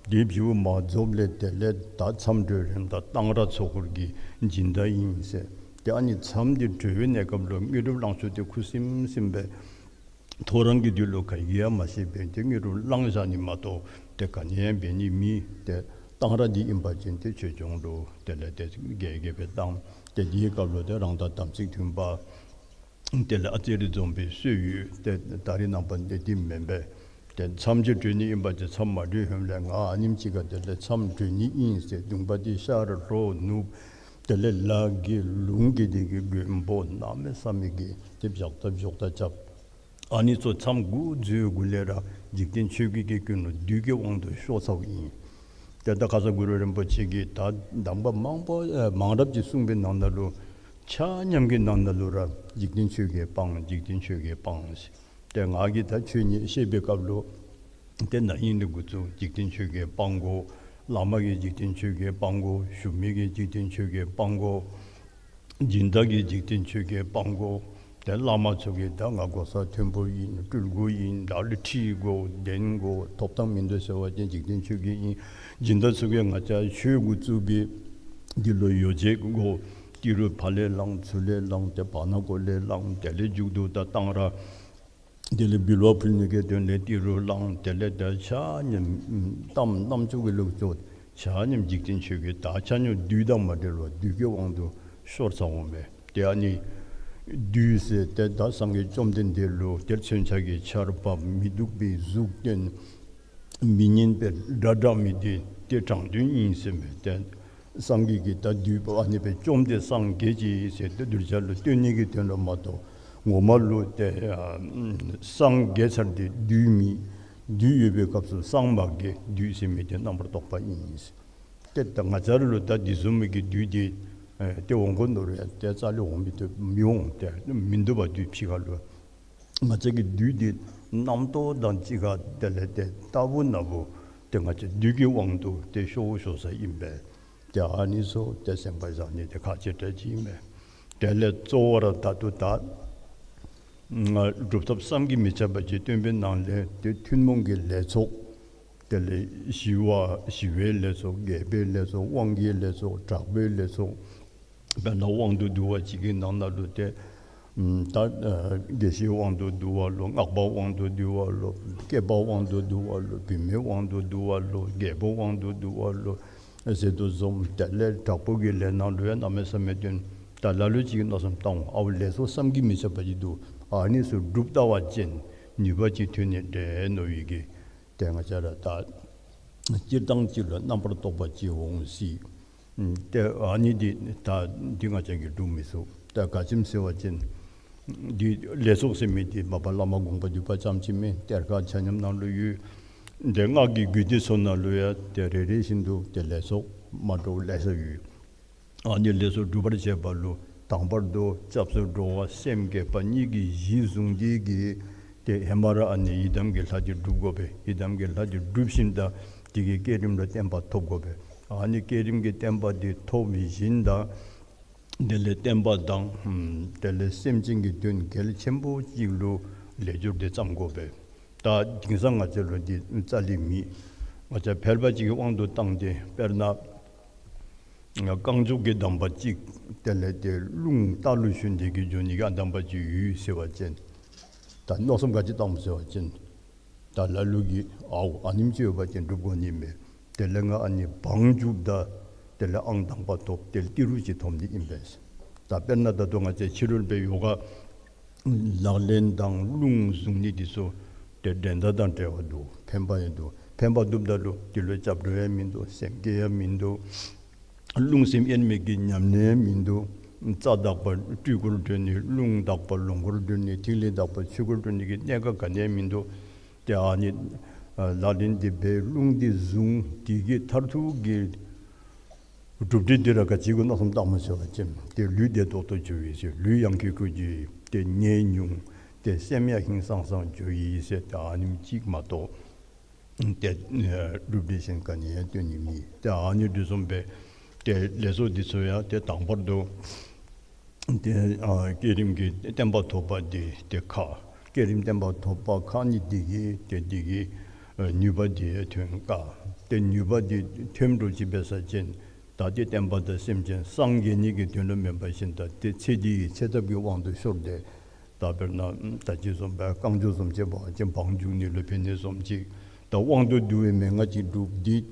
འདི་ཕུལཝ་མ་རྫོགསཔ་ལས་དེ་ལས་ད་མཚམས་གྲོལ་རནམ་ད་གཏང་རག་ཚོགས་འཁོར་གྱི་སྦྱིན་བདག་ཨིན་ཟེར། ཏེ་ཨ་ནི་མཚམས་འདི་གྲོལ་བའི་གནས་སྐབས་ལུ་དངོས་གྲུབ་བླང་ཆོག་འདི་ཁུ་སིམ་སིམ་སྦེ་ཐོ་རངས་ཀྱི་དུས་ལུ་ག་གིས་ཡང་མ་ཤེས་པས། ཏེ་དངོས་གྲུབ་བླང་བཞག་ནི་མ་གཏོགས་ཏེ་ག་ནི་ཡང་འབད་ནི་མེད། ཏེ་གཏང་རག་འདི་ཨིན་པ་ཅིན་ཏེ་ཆོས་སྐྱོང་ལུ་དེ་ལས་ཏེ་རྒྱས་རྒྱས་སྦེ་བཏང་། ཏེ་འདིའི་སྐབས་ལུ་ཏེ་རང་དང་དམ་ཚིག་མཐུན་པ། དེ་ལས་ཨ་ཙི་རེ་འཛོམས་པའི་སྲོལ་ཡོད། ཏེ་ད་རེས་ནངས་པ་འདི་འདི་མེན་པས། ཏེ་མཚམས་ཅིག་གྲོལ་ནི་ཨིན་པ་ཅིན་མཚམས་མ་གྲོལ་ཧེ་མ་ལས་ང་ཨ་ནེམ་ཅིག་ཁར་དེ་ལས་མཚམས་གྲོལ་ནི་ཨིན་ཟེར་གདོང་པ་འདི་ཤར་ལྷོ་ནུབ་དེ་ལས་ལ་གི་ལུང་གི་འདི་གི་མགོན་པོ་གནམ་མེད་ས་མེད་ཀྱི་ཏེ་བཞག་ད་བཞག་ད་རྐྱབ། ཨ་ནི་ཚུ་མཚམས་འགོ་འཛུལ་གུ་ལས་ར་འཇིག་རྟེན་ཆོས་བརྒྱད་ཀྱི་ཀུན་སློང་བདུད་ཀྱི་དབང་དུ་ཤོར་ཚརཝ་ཨིན། ཏེ་ད་ཁ་ཙ་གུ་རུ་རིན་པོ་ཆེ་གིས་ད་གདམས་པ་མང་པོ་ཨེ་མང་རབས་ཅིག་གསུངས་པའི་ནང་ན་ལུ་ཆ་མཉམ་གྱི་ནང་ན་ལུ་ར་འཇིག་རྟེན་ཆོས་བརྒྱད་སྤང་། འཇིག་རྟེན་ཆོས་བརྒྱད་སྤང་ཟེར། ཏེ་ང་གིས་ད་ཆོས་ཉིད་བཤད་པའི་སྐབས་ལུ་ཏེ་ན་ཧིང་ལས་འགོ་བཙུགས་འཇིག་རྟེན་ཆོས་བརྒྱད་སྤང་དགོ། བླ་མ་གིས་འཇིག་རྟེན་ཆོས་བརྒྱད་སྤང་དགོ། ཞུ་མི་གིས་འཇིག་རྟེན་ཆོས་བརྒྱད་སྤང་དགོ། སྦྱིན་བདག་གིས་འཇིག་རྟེན་ཆོས་བརྒྱད་སྤང་དགོ། ཏེ་བླ་མ་ཚུ་གིས་ད་ང་གོ་ས་མཐོན་པོ་ཨིན། སྤྲུལ་སྐུ་ཨིན། བདག་ལུ་ཁྲི་དགོ། གདན་དགོ། ཐོབ་ཐང་མིན་འདུག་ཟེར་བ་ཅིན་འཇིག་རྟེན་ཆོས་བརྒྱད་ཨིན། སྦྱིན་བདག་ཚུ་གིས་ང་བཅས་ཆོས་འགོ་བཙུགས་པའི་འདི་ལུ་ཡོ་བྱད་དགོ། ཏི་རུ་ཕར་ལས་བླང་ཚུར་ལས་བླང་ཏེ་བར་ན་གུ་ལས་བླང་། དེ་ལས་མཇུག་ཏུ་ད་གཏང་རག་དེ་ལས་འབུལ་བ་ཕུལ་ནི་གི་དོན་ལས་ཏི་རུ་བླང་། དེ་ལས་ད་ཆ་མཉམ་གཏམ་རྣམ་ཅོ་གི་ལུགས་སུ་ཆ་མཉམ་འཇིག་རྟེན་ཆོས་བརྒྱད་ད་ཆ་མཉམ་བདུད་དང་མ་བྲལ་བར་བདུད་ཀྱི་དབང་དུ་ཤོར་ཚརཝ་མས། ཏེ་ཨ་ནི་བདུད་ཟེར་ཏེ་ད་སངས་རྒྱས་བཅོམ་ལྡན་འདས་ལུ་ཏེ་མཚོན་ཆ་གི་ཆརཔ་མི་སྡུག་པའི་གཟུགས་སྟོན། མི་སྙན་པའི་སྒྲ་བསྒྲགས་མི་འདི་ཏེ་དྲང་དོན་ཨིན་ཟེར་མས། ཏེ་སངས་རྒྱས་ཀྱིས་ད་བདུད་པོ་ཨ་ནི་སྦེ་བཅོམ་སྟེ་སངས་རྒྱས་ཅི་ཟེར་ཏེ་གདུལ་བྱ་ལུ་སྟོན་ནི་གི་དོན་ལུ་མ་གཏོགས་ངོ་མ་ལུ་ཏེ་ཨ་སངས་རྒྱས་ཚར་ཏེ་བདུད་མེད། བདུད་ཡོད་པའི་སྐབས་སུ་སངས་མ་རྒྱས། བདུད་ཟེར་མི་འདི་རྣམ་པར་རྟོག་པ་ཨིན་ཟེར། ཏེ་ད་ང་བཅས་ར་ལུ་ད་འདི་བཟུམ་མའི་གི་བདུད་འདི་ཨེ་ཏེ་འོང་དགོ་མནོ་རུང་ཡང་ཏེ་རྩ་ལས་འོང་མི་བཏུབ་མི་འོང་། ཏེ་མིན་འདུག་པ་བདུད་ཕྱི་ཁ་ལུ། ང་བཅས་ཀྱི་བདུད་འདི་རྣམ་རྟོག་དང་གཅིག་ཁར་དེ་ལས་ཏེ་ལྟ་བུ་ན་བུ་ཏེ་ང་བཅས་བདུད་ཀྱི་དབང་དུ་ཏེ་ཤོར་ཤོར་ས་ཨིན་པས། ཏེ་ཨ་ནི་ཚུ་ཏེ་སེམས་ཁར་བཞག་ནི་འདི་ཁག་ཆེ་དྲགས་ཅིག་ཨིན་པས། དེ་ལས་གཙོ་བོ་ར་ད་ལྟོ་ད་ང་སྒྲུབ་ཐབས་བསམ་གྱིས་མི་ཁྱབ་པ་ཅིག་སྟོན་པའི་ནང་ལས་ཏེ་ཐུན་མོང་གི་ལས་ཚོགས། དེ་ལས་ཞི་བ་ཞི་བའི་ལས་ཚོགས། རྒྱས་པའི་ལས་ཚོགས། དབང་གི་ལས་ཚོགས། དྲག་པོའི་ལས་ཚོགས། དཔེར་ན་དབང་དུ་བསྡུ་བ་ཅིག་གི་ནང་ན་ལུ་ཏེ་ཨམ་ད་ཨ་དགེ་བཤེས་དབང་དུ་བསྡུ་བ་ལོ། སྔགས་པ་དབང་དུ་བསྡུ་བ་ལོ། སྐྱེས་པ་དབང་དུ་བསྡུ་བ་ལོ། བུད་མེད་དབང་དུ་བསྡུ་བ་ལོ། རྒྱལ་པོ་དབང་དུ་བསྡུ་བ་ལོ་ཟེར་དོ་བཟུམ། དེ་ལས་དྲག་པོ་གི་ལས་ནང་ལུ་ཡང་གནམ་མེད་ས་མེད་སྟོན། ད་ལ་ལུ་ཅིག་མནོ་བསམ་བཏང་འོང་། ཨའུ་ལས་ཚོགས་བསམ་གྱིས་མི་ཁྱབ་པ་ཅིག་འདུག། ཨ་ནི་ཚུ་སྒྲུབ་ད་བ་ཅིན་ནུས་པ་ཅིག་ཐོན་ནི་འདྲས་མནོ་བའི་གི། ཏེ་ང་བཅས་ར་ད་སྤྱིར་བཏང་ཅིག་ལུ་རྣམ་པར་རྟོག་པ་ཅིག་འོང་སྲིད། ཏེ་ཨ་ནི་འདི་ད་འདི་ང་བཅས་ཀྱིས་སྒྲུབ་མི་ཚུགས། ད་ག་ཅི་སྨོ་ཟེར་བ་ཅིན་འདི་ལས་ཚོགས་ཟེར་མི་འདི་མ་པ་བླ་མ་དགོངས་པ་འདུས་པ་ཙམ་ཅིག་མེན། གཏེར་ཁ་ཆ་མཉམ་ནང་ལུ་ཡོད། ཏེ་སྔགས་ཀྱི་རྒྱུད་སྡེ་ཚུ་ནང་ལུ་ཡང་ཏེ་རེ་རེ་བཞིན་དུ་ཏེ་ལས་ཚོགས་མ་འདྲཝ་ལེ་ཤ་ཡོད། ཨ་ནི་ལས་ཚོགས་སྒྲུབ་པར་བྱེད་པ་ལུ་དང་པར་དུ་སྐྱབས་སུ་འགྲོ་བ་སེམས་བསྐྱེད་པ་གཉིས་ཀྱིས་གཞི་བཟུང་སྟེ་གི་ཏེ་ཧེ་མ་ར་ཨ་ནི་ཡི་དམ་གྱི་ལྷ་འདི་སྒྲུབ་དགོ་པས། ཡི་དམ་གྱི་ལྷ་འདི་སྒྲུབ་ཞིནམ་ད་དེ་གི་བསྐྱེད་རིམ་ལུ་བརྟན་པ་ཐོབ་དགོ་པས། ཨ་ནི་བསྐྱེད་རིམ་གྱི་བརྟན་པ་འདི་ཐོབ་ཞིནམ་ད་དེ་ལས་བསྟན་པ་དང་ཨམ་དེ་ལས་སེམས་ཅན་གྱི་དོན་གལ་ཆེན་པོ་ཅིག་ལུ་ལས་སྦྱོར་འདི་བརྩམ་དགོ་པས། ད་དེང་སང་ང་བཅས་ལུ་འདི་རྩ་ལས་མེད། ང་བཅས་ཕལ་པ་ཅིག་གི་དབང་དུ་བཏང་སྟེ་དཔེར་ན་རྐང་མགྱོགས་ཀྱི་གདམས་པ་ཅིག་དེ་ལས་ཏེ་རླུང་རྟ་ལུ་ཞོན་ཏེ་གི་འགྱོ་ནི་གི་ཨ་གདམས་པ་ཅིག་ཡོད་ཟེར་བ་ཅིན་ད་མནོ་བསམ་ག་ཅི་བཏངམ་ཟེར་བ་ཅིན་ད་ལ་ལུ་གིས་ཨའུ་ཨ་ནེམ་ཅིག་ཡོད་པ་ཅིན་སྒྲུབ་དགོ་ནི་མས། དེ་ལས་ང་ཨ་ནི་བང་རྒྱུག་ད་དེ་ལས་ཨང་དང་པ་ཐོབ། དེ་ལས་ཏི་རུ་ཅིག་ཐོབ་ནི་ཨིན་པས། ད་དཔེར་ན་ད་ལྟོ་ང་བཅས་ཕྱི་རོལ་པའི་ཡོ་ག་ལག་ལེན་དང་རླུང་བཟུང་ནི་འདི་ཚུ་ཏེ་འགྲན་ཟླ་དང་བྲལ་བ་འདུག། ཕན་པ་ཡང་འདུག། ཕན་པ་འདུགཔ་ད་ལུ་འདི་ལུ་སྐྱབས་འགྲོ་ཡང་མིན་འདུག། སེམས་བསྐྱེད་ཡང་མིན་འདུག། རླུང་སེམས་དབྱེར་མེད་ཀྱི་ཉམས་ལེན་ཡང་མིན་འདུག། རྩ་དག་པ་སྤྲུལ་སྐུར་གྲོལ་ནི། རླུང་དག་པ་ལོངས་སྐུར་གྲོལ་ནི། ཐིག་ལེ་དག་པ་ཆོས་སྐུར་གྲོལ་ནི་གི་གནད་འགག་ག་ནི་ཡང་མིན་འདུག། ཏེ་ཨ་ནི་ཨ་ལག་ལེན་འདི་འབད། རླུང་འདི་བཟུང་། དེ་གི་མཐར་ཐུག་གི་གྲུབ་འབྲས་འདི་ར་ག་ཅི་གུ་མནོ་བསམ་བཏངམ་ཟེར་བ་ཅིན་ཏེ་ལུས་བདེ་ཏོག་ཏོ་འགྱོ་ཡི་ཟེར། ལུས་ཡང་ཁེ་ཁེ་འགྱོ་ཡི། ཏེ་ནད་ཉུང་། ཏེ་སེམས་ཡང་ཧིང་སངས་སངས་འགྱོ་ཡི་ཟེར། ཏེ་ཨ་ནེམ་ཅིག་མ་གཏོགས་ཏེ་ཨེ་གྲུབ་འབྲས་གཞན་ག་ནི་ཡང་སྟོན་ནི་མེད། ཏེ་ཨ་ནི་འདི་བཟུམ་སྦེ་ཏེ་ལས་ཚོགས་འདི་ཚུ་ཡང་ཏེ་དང་པར་དུ་ཏེ་ཨ་བསྐྱེད་རིམ་གྱི་བརྟན་པ་ཐོབ་པ་འདི་ཏེ་ཁག། བསྐྱེད་རིམ་བརྟན་པ་ཐོབ་པ་ཁག་ནི་འདི་གིས་ཏེ་འདི་གིས་ཨ་ནུས་པ་འདི་ཐོན་དཀའ། ཏེ་ནུས་པ་འདི་ཐོན་འགྲོ་ཅི་འབད་ས་ཅིན་ད་ཏེ་བསྟན་པ་དང་སེམས་ཅན་སངས་རྒྱས་ནི་གི་དོན་ལུ་མེན་པར་ཞིནམ་ད་ཏེ་ཚེ་འདི་གི་ཚེ་ཐབས་ཀྱི་དབང་དུ་ཤོར་ཏེ་ད་དཔེར་ན་ད་ཅི་བཟུམ་སྦེ་རྐང་མགྱོགས་བཟུམ་ཅིག་འབད་བ་ཅིན་བང་རྒྱུག་ནི་ལུ་ཕན་ནི་བཟུམ་ཅིག། ད་དབང་དུ་བསྡུ་བའི་མན་ངག་ཅིག་སྒྲུབ་སྟེ་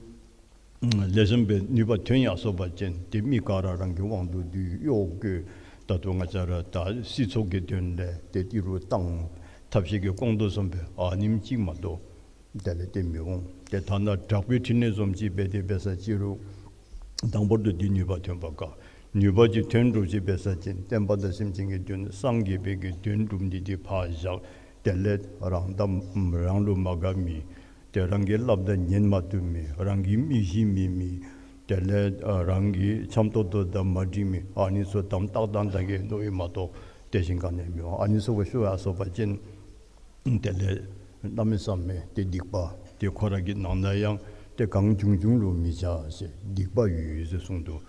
ལེགས་ཤོམ་སྦེ་ནུས་པ་ཐོན་ཡར་སོང་པ་ཅིན་ཏེ་མི་ག་ར་རང་གི་དབང་དུ་བསྡུ་གཡོག་བཀོལ། ད་ལྟོ་ང་བཅས་ར་ད་སྲིད་ཚོགས་ཀྱི་དོན་ལས་ཏེ་ཏི་རུ་བཏང་། ཐབས་ཤེས་ཀྱིས་སྐོང་དོ་བཟུམ་སྦེ་ཨ་ནེམ་ཅིག་མ་གཏོགས་དེ་ལས་ཏེ་མི་འོང་། ཏེ་ཐ་ན་དྲག་པོའི་ཕྲིན་ལས་བཟུམ་ཅིག་འབད་དེ་འབད་ས་ཅི་རུང་དང་པོར་དུ་འདི་ནུས་པ་ཐོན་པ་དཀའ། ནུས་པ་ཅིག་ཐོན་འགྲོ་ཅི་འབད་ས་ཅིན་བསྟན་པ་དང་སེམས་ཅན་གྱི་དོན་སངས་རྒྱས་པའི་གི་དོན་སྒྲུབ་ནི་འདི་ཕར་བཞག། དེ་ལས་རང་དང་རང་ལུ་མ་དགའ་མི། ཏེ་རང་གིས་སླབ་ད་ཉན་མ་བཏུབ་མི། རང་གི་མི་གཞི་མེད་མི། དེ་ལས་ཨ་རང་གི་འཆམ་ཏོག་ཏོ་དང་མ་འགྲིག་མི། ཨ་ནི་ཚུ་དམ་ཏག་ཏག་ད་གི་མནོ་ཡི་མ་གཏོགས་དེ་བཞིན་ག་ནི་ཡང་མི་འོང་། ཨ་ནི་ཚུ་གུ་ཤོར་ཡར་སོང་པ་ཅིན་དེ་ལས་གནམ་མེད་ས་མེད་ཏེ་སྡིག་པ་ཏེ་ཁོ་ར་གི་ནང་ན་ཡང་ཏེ་གང་བྱུང་བྱུང་ལུ་མི་བྱ་ཟེར་སྡིག་པ་ཡོད་ཡོད་ཟེར་གསུངས་འདུག།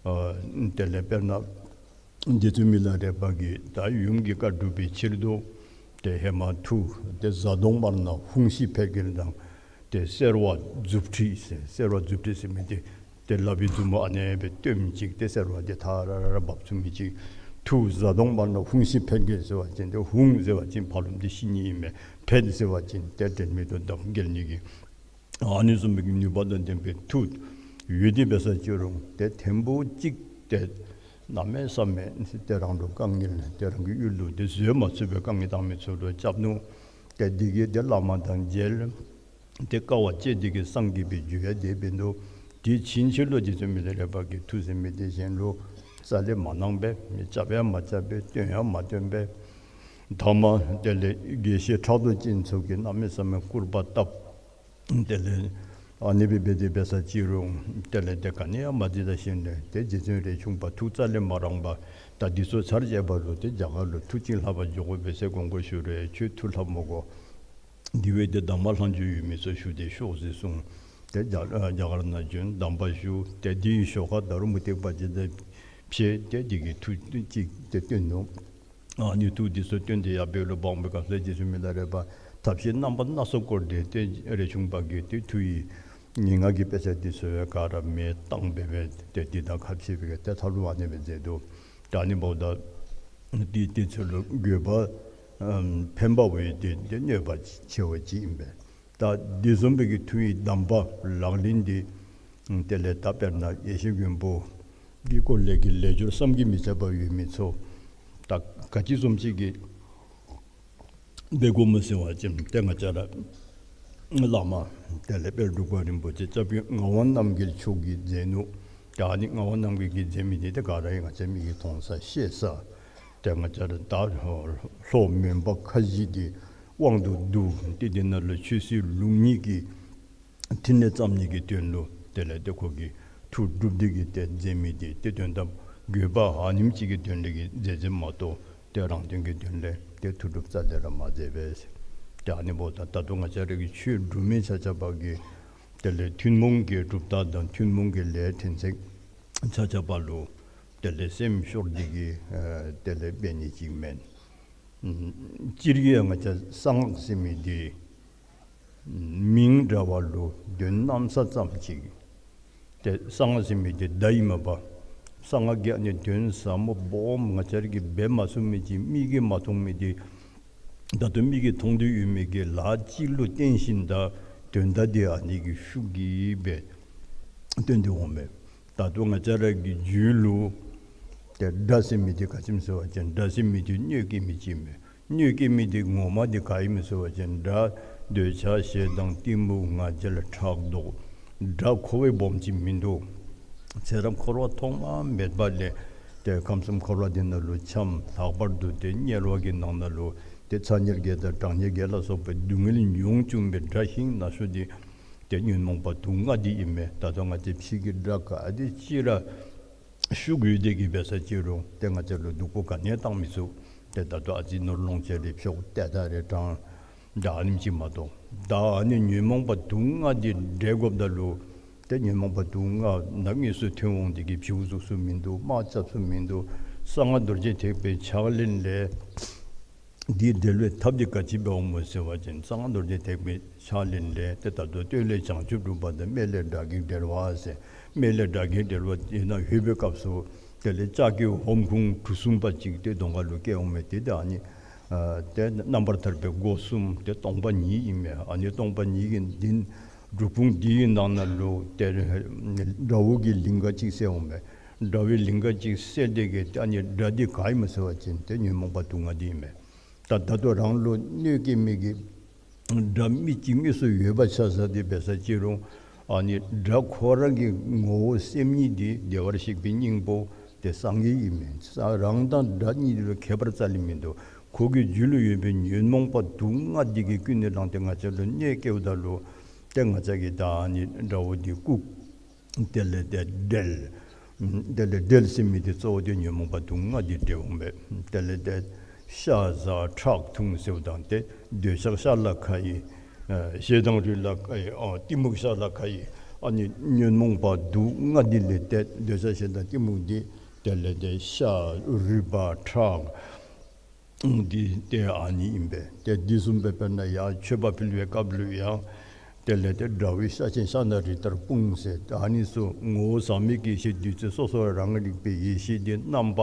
ཨ་དེ་ལས་དཔེར་ན་རྗེ་བཙུན་མི་ལ་རས་པ་གིས་ད་ཡུམ་གྱི་བཀའ་སྒྲུབ་པའི་ཕྱིར་དུ་ཏེ་ཧེ་མ་མཐུ་ཏེ་གཟའ་གདོང་དམར་ནག་ཧཱུྃ་ཤི་འཕེལ་རྒྱས་དང་ཏེ་སེར་བ་མཛུབ་ཁྲིད་ཟེར། སེར་བ་མཛུབ་ཁྲིད་ཟེར་མི་འདི་ཏེ་ལག་པའི་མཛུབ་མོ་ཨ་ནེ་སྦེ་སྟོནམ་ཅིག་ཏེ་སེར་བ་འདི་ཐ་ར་ར་ར་འབབ་ཚུགས་མི་ཅིག། མཐུ་གཟའ་གདོང་དམར་ནག་ཧཱུྃ་ཤི་འཕེལ་རྒྱས་ཟེར་བ་ཅིན་ཏེ་ཧཱུྃ་ཟེར་བ་ཅིན་ཕར་ལུ་འདི་ཤི་ནི་ཨིན་མས། འཕེལ་ཟེར་བ་ཅིན་ཏེ་དྲན་མེད་དུ་འདམ་འགྱེལ་ནི་གི། ཨ་ནི་བཟུམ་མའི་ནུས་པ་དང་ལྡན་པའི་མཐུ་ཡོད་དེ་འབད་ས་ཅི་རུང་ཏེ་ཐེངས་པོ་གཅིག་ཏེ་གནམ་མེད་ས་མེད་ཏེ་རང་ལུ་དཀའ་ངལ་ཏེ་རང་གི་ཡུལ་ལུ་ཏེ་བཟོད་མ་ཚུགས་པའི་དཀའ་ངལ་བཏང་མི་ཚུ་ལུ་རྐྱབ་ནུག། ཏེ་འདི་གིས་ཏེ་བླ་མ་དང་མཇལ། ཏེ་དཀའ་བ་སྤྱད་དེ་གི་སངས་རྒྱས་པའི་རྒྱུ་ཡང་དེ་འབད་ནུག། དེ་ཕྱིན་ཆད་ལུ་རྗེ་བཙུན་མི་ལ་རས་པ་གིས་མཐུ་ཟེར་མི་འདི་གཞན་ལུ་རྩ་ལས་མ་གནང་པས། མི་རྐྱབ་ཡང་མ་རྐྱབ་པས། སྟོན་ཡང་མ་སྟོན་པས། ཐ་མ་དེ་ལས་དགེ་བཤེས་ཕྲག་དོག་ཅན་ཚུ་གིས་གནམ་མེད་ས་མེད་སྐུར་པ་བཏབ། དེ་ལས་ཨ་ནི་སྦེ་འབད་དེ་འབད་ས་ཅི་རུང་དེ་ལས་ཏེ་ག་ནི་ཡང་མ་འདི་ད་ཞིནམ་ལས་ཏེ་རྗེ་བཙུན་རས་ཆུང་པ་ཐུགས་རྩ་ལས་མ་རངས་པར་ད་འདི་ཚུ་ཚར་བཅད་པ་ལུ་ཏེ་རྒྱ་གར་ལུ་མཐུ་ཅིག་ལྷབ་པར་འགྱོ་དགོ་པས་ཟེར་དགོངས་སྐོར་ཞུ་རུང་ཁྱོད་མཐུ་ལྷབ་མི་དགོ། དེ་བས་ཏེ་གདམས་པ་ལྷག་མཇུག་ཡོད་མི་ཚུ་ཞུ་སྟེ་ཤོག་ཟེར་གསུངས། ཏེ་རྒྱ་རྒྱ་གར་ནང་བྱོན་གདམས་པ་ཞུ། ཏེ་དེའི་ཞོར་ཁར་ད་རུང་མུ་སྟེགས་པ་ཅིག་དང་ཕྱད་དེ་དེ་གི་མཐུ་ཅིག་ཏེ་སྟོན་ནུག། ཨ་ནི་མཐུ་འདི་ཚུ་སྟོན་ཏེ་ཡར་འབད་ལུ་འབག་པའི་སྐབས་སུ་རྗེ་བཙུན་མི་ལ་རས་པ་ཐབས་ཤེས་རྣམ་པ་སྣ་ཚོགས་བསྐོར་ཏེ་ཏེ་རས་ཆུང་པ་གིས་ཏེ་མཐུ་ཡི་ངན་སྔགས་ཀྱི་དཔེ་ཆ་འདི་ཚུ་ཡང་ག་ར་མེ་བཏང་སྦེ་སྦེ་ཏེ་འདི་དང་ཁ་ཕྱེ་སྦེ་གི་ཏེ་ཐབས་ལུ་ཨ་ནེ་སྦེ་མཛད་དོ། ད་ནི་འབདཝ་ད་འདི་དེ་ཚུ་ལུ་དགོས་པ་ཨམ་ཕན་པ་བས་ཏེ་ཏེ་གནོད་པ་ཆེ་བ་ཅིག་ཨིན་པས། ད་འདི་བཟུམ་སྦེ་གི་མཐུ་ཡི་གདམས་པ་ལག་ལེན་འདི་དེ་ལས་ད་དཔེར་ན་ཡེ་ཤེས་མགོན་པོ་ གི་སྐོར་ལས་ཀྱི་ལས་སྦྱོར་བསམ་གྱིས་མི་ཁྱབ་པ་ཡོད་མི་ཚུ་ད་ག་ཅི་བཟུམ་ཅིག་གིས་འབད་དགོཔ་སྨོ་ཟེར་བ་ཅིན་ཏེ་ང་བཅས་ར་བླ་མ་དེ་ལས་དཔལ་འབྲུག་པ་རིན་པོ་ཆེ་སྐྱབས་རྗེ་ངག་དབང་རྣམ་རྒྱལ་མཆོག་གིས་མཛད་ནུག། ད་ཨ་ནི་ངག་དབང་རྣམ་རྒྱལ་གྱིས་མཛད་མི་འདི་ཏེ་ག་ར་ཡང་ང་བཅས་མིག་གིས་མཐོང་ས་ཤེས་ས། ཏེ་ང་བཅས་ར་ད་ལྷོ་མོན་པ་ཁ་བཞི་འདི་དབང་དུ་བསྡུ་སྟེ་འདི་ནང་ལུ་ཆོས་སྲིད་ལུགས་གཉིས་ཀྱི་ཕྲིན་ལས་བརྩམ་ནི་གི་དོན་ལུ་དེ་ལས་ཏེ་ཁོ་གིས་མཐུ་སྒྲུབ་སྟེ་གིས་ཏེ་མཛད་མི་འདི་ཏེ་དོན་དམ་དགོས་པ་ཨ་ནེམ་ཅིག་གི་དོན་ལས་ཀྱི་མཛད་མཛདཔ་མ་གཏོགས་ཏེ་རང་དོན་གྱི་དོན་ལས་ཏེ་མཐུ་སྒྲུབ་རྩ་ལས་ར་མ་མཛད་པས། ཏེ་ཨ་ནི་འབདཝ་ད་ད་ལྟོ་ང་བཅས་ར་གི་ཆོས་སྒྲུབ་མི་ཆ་ཁྱབ་ཀྱིས་དེ་ལས་ཐུན་མོང་གི་གྲུབ་རྟགས་དང་ཐུན་མོང་གི་ལས་ཕྲན་ཚེགས་ཆ་ཁྱབ་ལུ་དེ་ལས་སེམས་ཤོར་ཏེ་གིས་ཨ་དེ་ལས་འབད་ནི་ཅིག་མེན། སྤྱིར་གྱིས་ང་བཅས་གསང་སྔགས་ཟེར་མི་འདི་མིང་འདྲ་བ་ལུ་དོན་གནམ་ས་ཙམ་ཅིག། ཏེ་གསང་སྔགས་ཟེར་མི་འདི་བརྡ་ཨིན་མས་པ། གསང་སྔགས་ཀྱི་ཨ་ནི་དོན་ཟབ་མོ་སྦོམ་ང་བཅས་ར་གིས་འབད་མ་ཚུགས་མི་ཅིག་མིག་གིས་མ་མཐོང་མི་འདི་ད་ལྟོ་མིག་གིས་མཐོང་དོ་ཡོད་མི་གི་ལཱ་ཅིག་ལུ་བརྟེན་ཞིནམ་ད་དོན་དག་འདི་ཨ་ནི་གི་ཤུགས་ཀྱིས་སྦེ་སྟོན་ཏེ་འོང་མས། ད་ལྟོ་ང་བཅས་ར་གི་རྒྱུད་ལུ་ཏེ་དགྲ་ཟེར་མི་འདི་ག་ཅི་སྨོ་ཟེར་བ་ཅིན་དགྲ་ཟེར་མི་འདི་གནོད་སྐྱེལ་མི་ཅིག་མས། གནོད་སྐྱེལ་མི་འདི་ངོ་མ་འདི་ག་ཨིན་སྨོ་ཟེར་བ་ཅིན་དགྲ་འདོད་ཆགས་ཞེ་སྡང་གཏི་མུག་ང་རྒྱལ་ཕྲག་དོག། དགྲ་ཁོ་བ་སྦོམ་ཅིག་མིན་འདུག། ཚེ་རབས་འཁོར་བ་ཐོག་མ་མེད་པ་ལས་ཏེ་ཁམས་གསུམ་འཁོར་བ་འདི་ནང་ལུ་འཁྱམས། ལྷག་པར་དུ་ཏེ་དམྱལ་བ་གི་ནང་ན་ལུ་ཏེ་ཚ་དམྱལ་བརྒྱད་དང་གྲང་དམྱལ་བརྒྱད་ལ་སོགས་པའི་སྡུག་བསྔལ་མྱོང་བཅུག་པའི་དགྲ་ཤིང་ན་ཤོ་འདི་ཏེ་ཉོན་མོངས་པ་དུག་ལྔ་འདི་ཨིན་མས། ད་ལྟོ་ང་བཅས་ཕྱི་གི་དགྲ་ག་དེ་ཅིག་ར་ཤུགས་ཡོད་དེ་གིས་འབད་ས་ཅི་རུང་ཏེ་ང་བཅས་ལུ་སྡུག་པོ་ག་ནི་ཡང་བཏང་མི་ཚུགས། ཏེ་ད་ལྟོ་ཨ་ཙི་ནོར་ལོངས་སྤྱོད་རེ་ཕྱུགཔོ་ཏེ་ད་རེ་དྲང་ད་ཨ་ནེམ་ཅིག་མ་གཏོགས། ད་ཨ་ནི་ཉོན་མོངས་པ་དུག་ལྔ་འདི་བསྒྲལ་དགོཔ་ད་ལུ་ཏེ་ཉོན་མོངས་པ་དུག་ལྔ་ནམ་དངོས་སུ་ཐོན་འོང་དེ་གིས་བྱིའུ་བཙུགས་ས་མིན་འདུག། དམག་རྐྱབ་ས་མིན་འདུག། གསང་སྔགས་རྡོ་རྗེ་ཐེག་པའི་ཕྱག་ལེན་ལས་འདི་བསྒྲལ་བའི་ཐབས་འདི་ག་ཅི་འབད་འོང་སྨོ་ཟེར་བ་ཅིན་གསང་སྔགས་རྡོ་རྗེ་ཐེག་པའི་ཕྱག་ལེན་ལས་ཏེ་ད་ལྟོ་སྟོད་ལས་བྱང་ཆུབ་སྒྲུབ་པ་དང་སྨད་ལས་དགྲ་བགེགས་བསྒྲལ་བ་ཟེར། སྨད་ལས་དགྲ་བགེགས་བསྒྲལ་བ་དེ་ནང་ལྷོད་པའི་སྐབས་སུ་དེ་ལས་ལྕགས་ཀྱི་ཧོམ་ཁུང་གྲུ་གསུམ་པ་ཅིག་ཏེ་གདོང་ཁ་ལུ་བཀལ་འོང་མས། ཏེ་ད་ཨ་ནི་ཨ་ཏེ་རྣམ་པར་ཐར་པའི་སྒོ་གསུམ་ཏེ་སྟོང་པ་ཉིད་ཨིན་མས། ཨ་ནི་སྟོང་པ་ཉིད་ཀྱི་འདི་སྒྲུབ་ཁུང་འདི་གི་ནང་ན་ལུ་ཏེ་དགྲ་བོ་གི་ལིང་ག་ཅིག་གསལ་འོང་མས། དགྲ་བོའི་ལིང་ག་ཅིག་གསལ་དེ་གིས་ཏེ་ཨ་ནི་དགྲ་འདི་ག་ཨིན་སྨོ་ཟེར་བ་ཅིན་ཏེ་ཉོན་མོངས་པ་དུག་ལྔ་འདི་ཨིན་མས། ད་ད་ལྟོ་རང་ལུ་གནོད་སྐྱེལ་མི་གི་དགྲ་མི་ཅིག་དངོས་སུ་ཡོད་པ་ཆ་བཞག་སྟེ་འབད་ས་ཅི་རུང་ཨ་ནི་དགྲ་ཁོ་ར་གི་ངོ་བོ་སེམས་ཉིད་འདི་བདེ་བར་གཤེགས་པའི་སྙིང་པོ་ཏེ་སངས་རྒྱས་ཨིན་མས། ས་རང་དང་དགྲ་གཉིས་ལུ་ཁྱད་པར་རྩ་ལས་མིན་འདུག། ཁོ་གི་རྒྱུད་ལུ་ཡོད་པའི་ཉོན་མོངས་པ་དུག་ལྔ་འདི་གིས་ཀུན་ནས་བསླངས་ཏེ་ང་བཅས་ལུ་གནོད་སྐྱེལཝ་ད་ལུ་ཏེ་ང་བཅས་ཀྱིས་ད་ཨ་ནི་དགྲ་བོ་འདི་བཀུག། དེ་ལས་ཏེ་བསྒྲལ། དེ་ལས་བསྒྲལ་ཟེར་མི་འདི་གཙོ་བོ་འདི་ཉོན་མོངས་པ་དུག་ལྔ་འདི་བསྒྲལ་འོང་པས། དེ་ལས་ཏེ་ཤ་ཟ་ཁྲག་འཐུང་ཟེརཝ་ད་ཏེ་འདོད་ཆགས་ཤ་ལ་ཁ་ཡི། ཨ་ཞེ་སྡང་རུས་ལ་ཁ་ཡི། ཨ་གཏི་མུག་ཤ་ལ་ཁ་ཡི། ཨ་ནི་ཉོན་མོངས་པ་དུག་ལྔ་འདི་ལས་ཏེ་འདོད་ཆགས་ཞེ་སྡང་གཏི་མུག་འདི་དེ་ལས་ཏེ་ཤ་རུས་པ་ཁྲག་འདི་ཏེ་ཨ་ནི་ཨིན་པས། ཏེ་འདི་བཟུམ་སྦེ་དཔེར་ན་ཡང་མཆོད་པ་ཕུལ་བའི་སྐབས་ལུ་ཡང་དེ་ལས་ཏེ་དགྲ་བོའི་ཤ་ཆེན་ཤ་ན་རི་ལྟར་སྤུངས་ཟེར། ཏེ་ཨ་ནི་ཚུ་ངོ་བོ་ཟག་མེད་ཀྱི་ཡེ་ཤེས་བདུད་རྩི་སོ་སོ་རང་རིག་པའི་ཡེ་ཤེས་འདི་རྣམ་པ་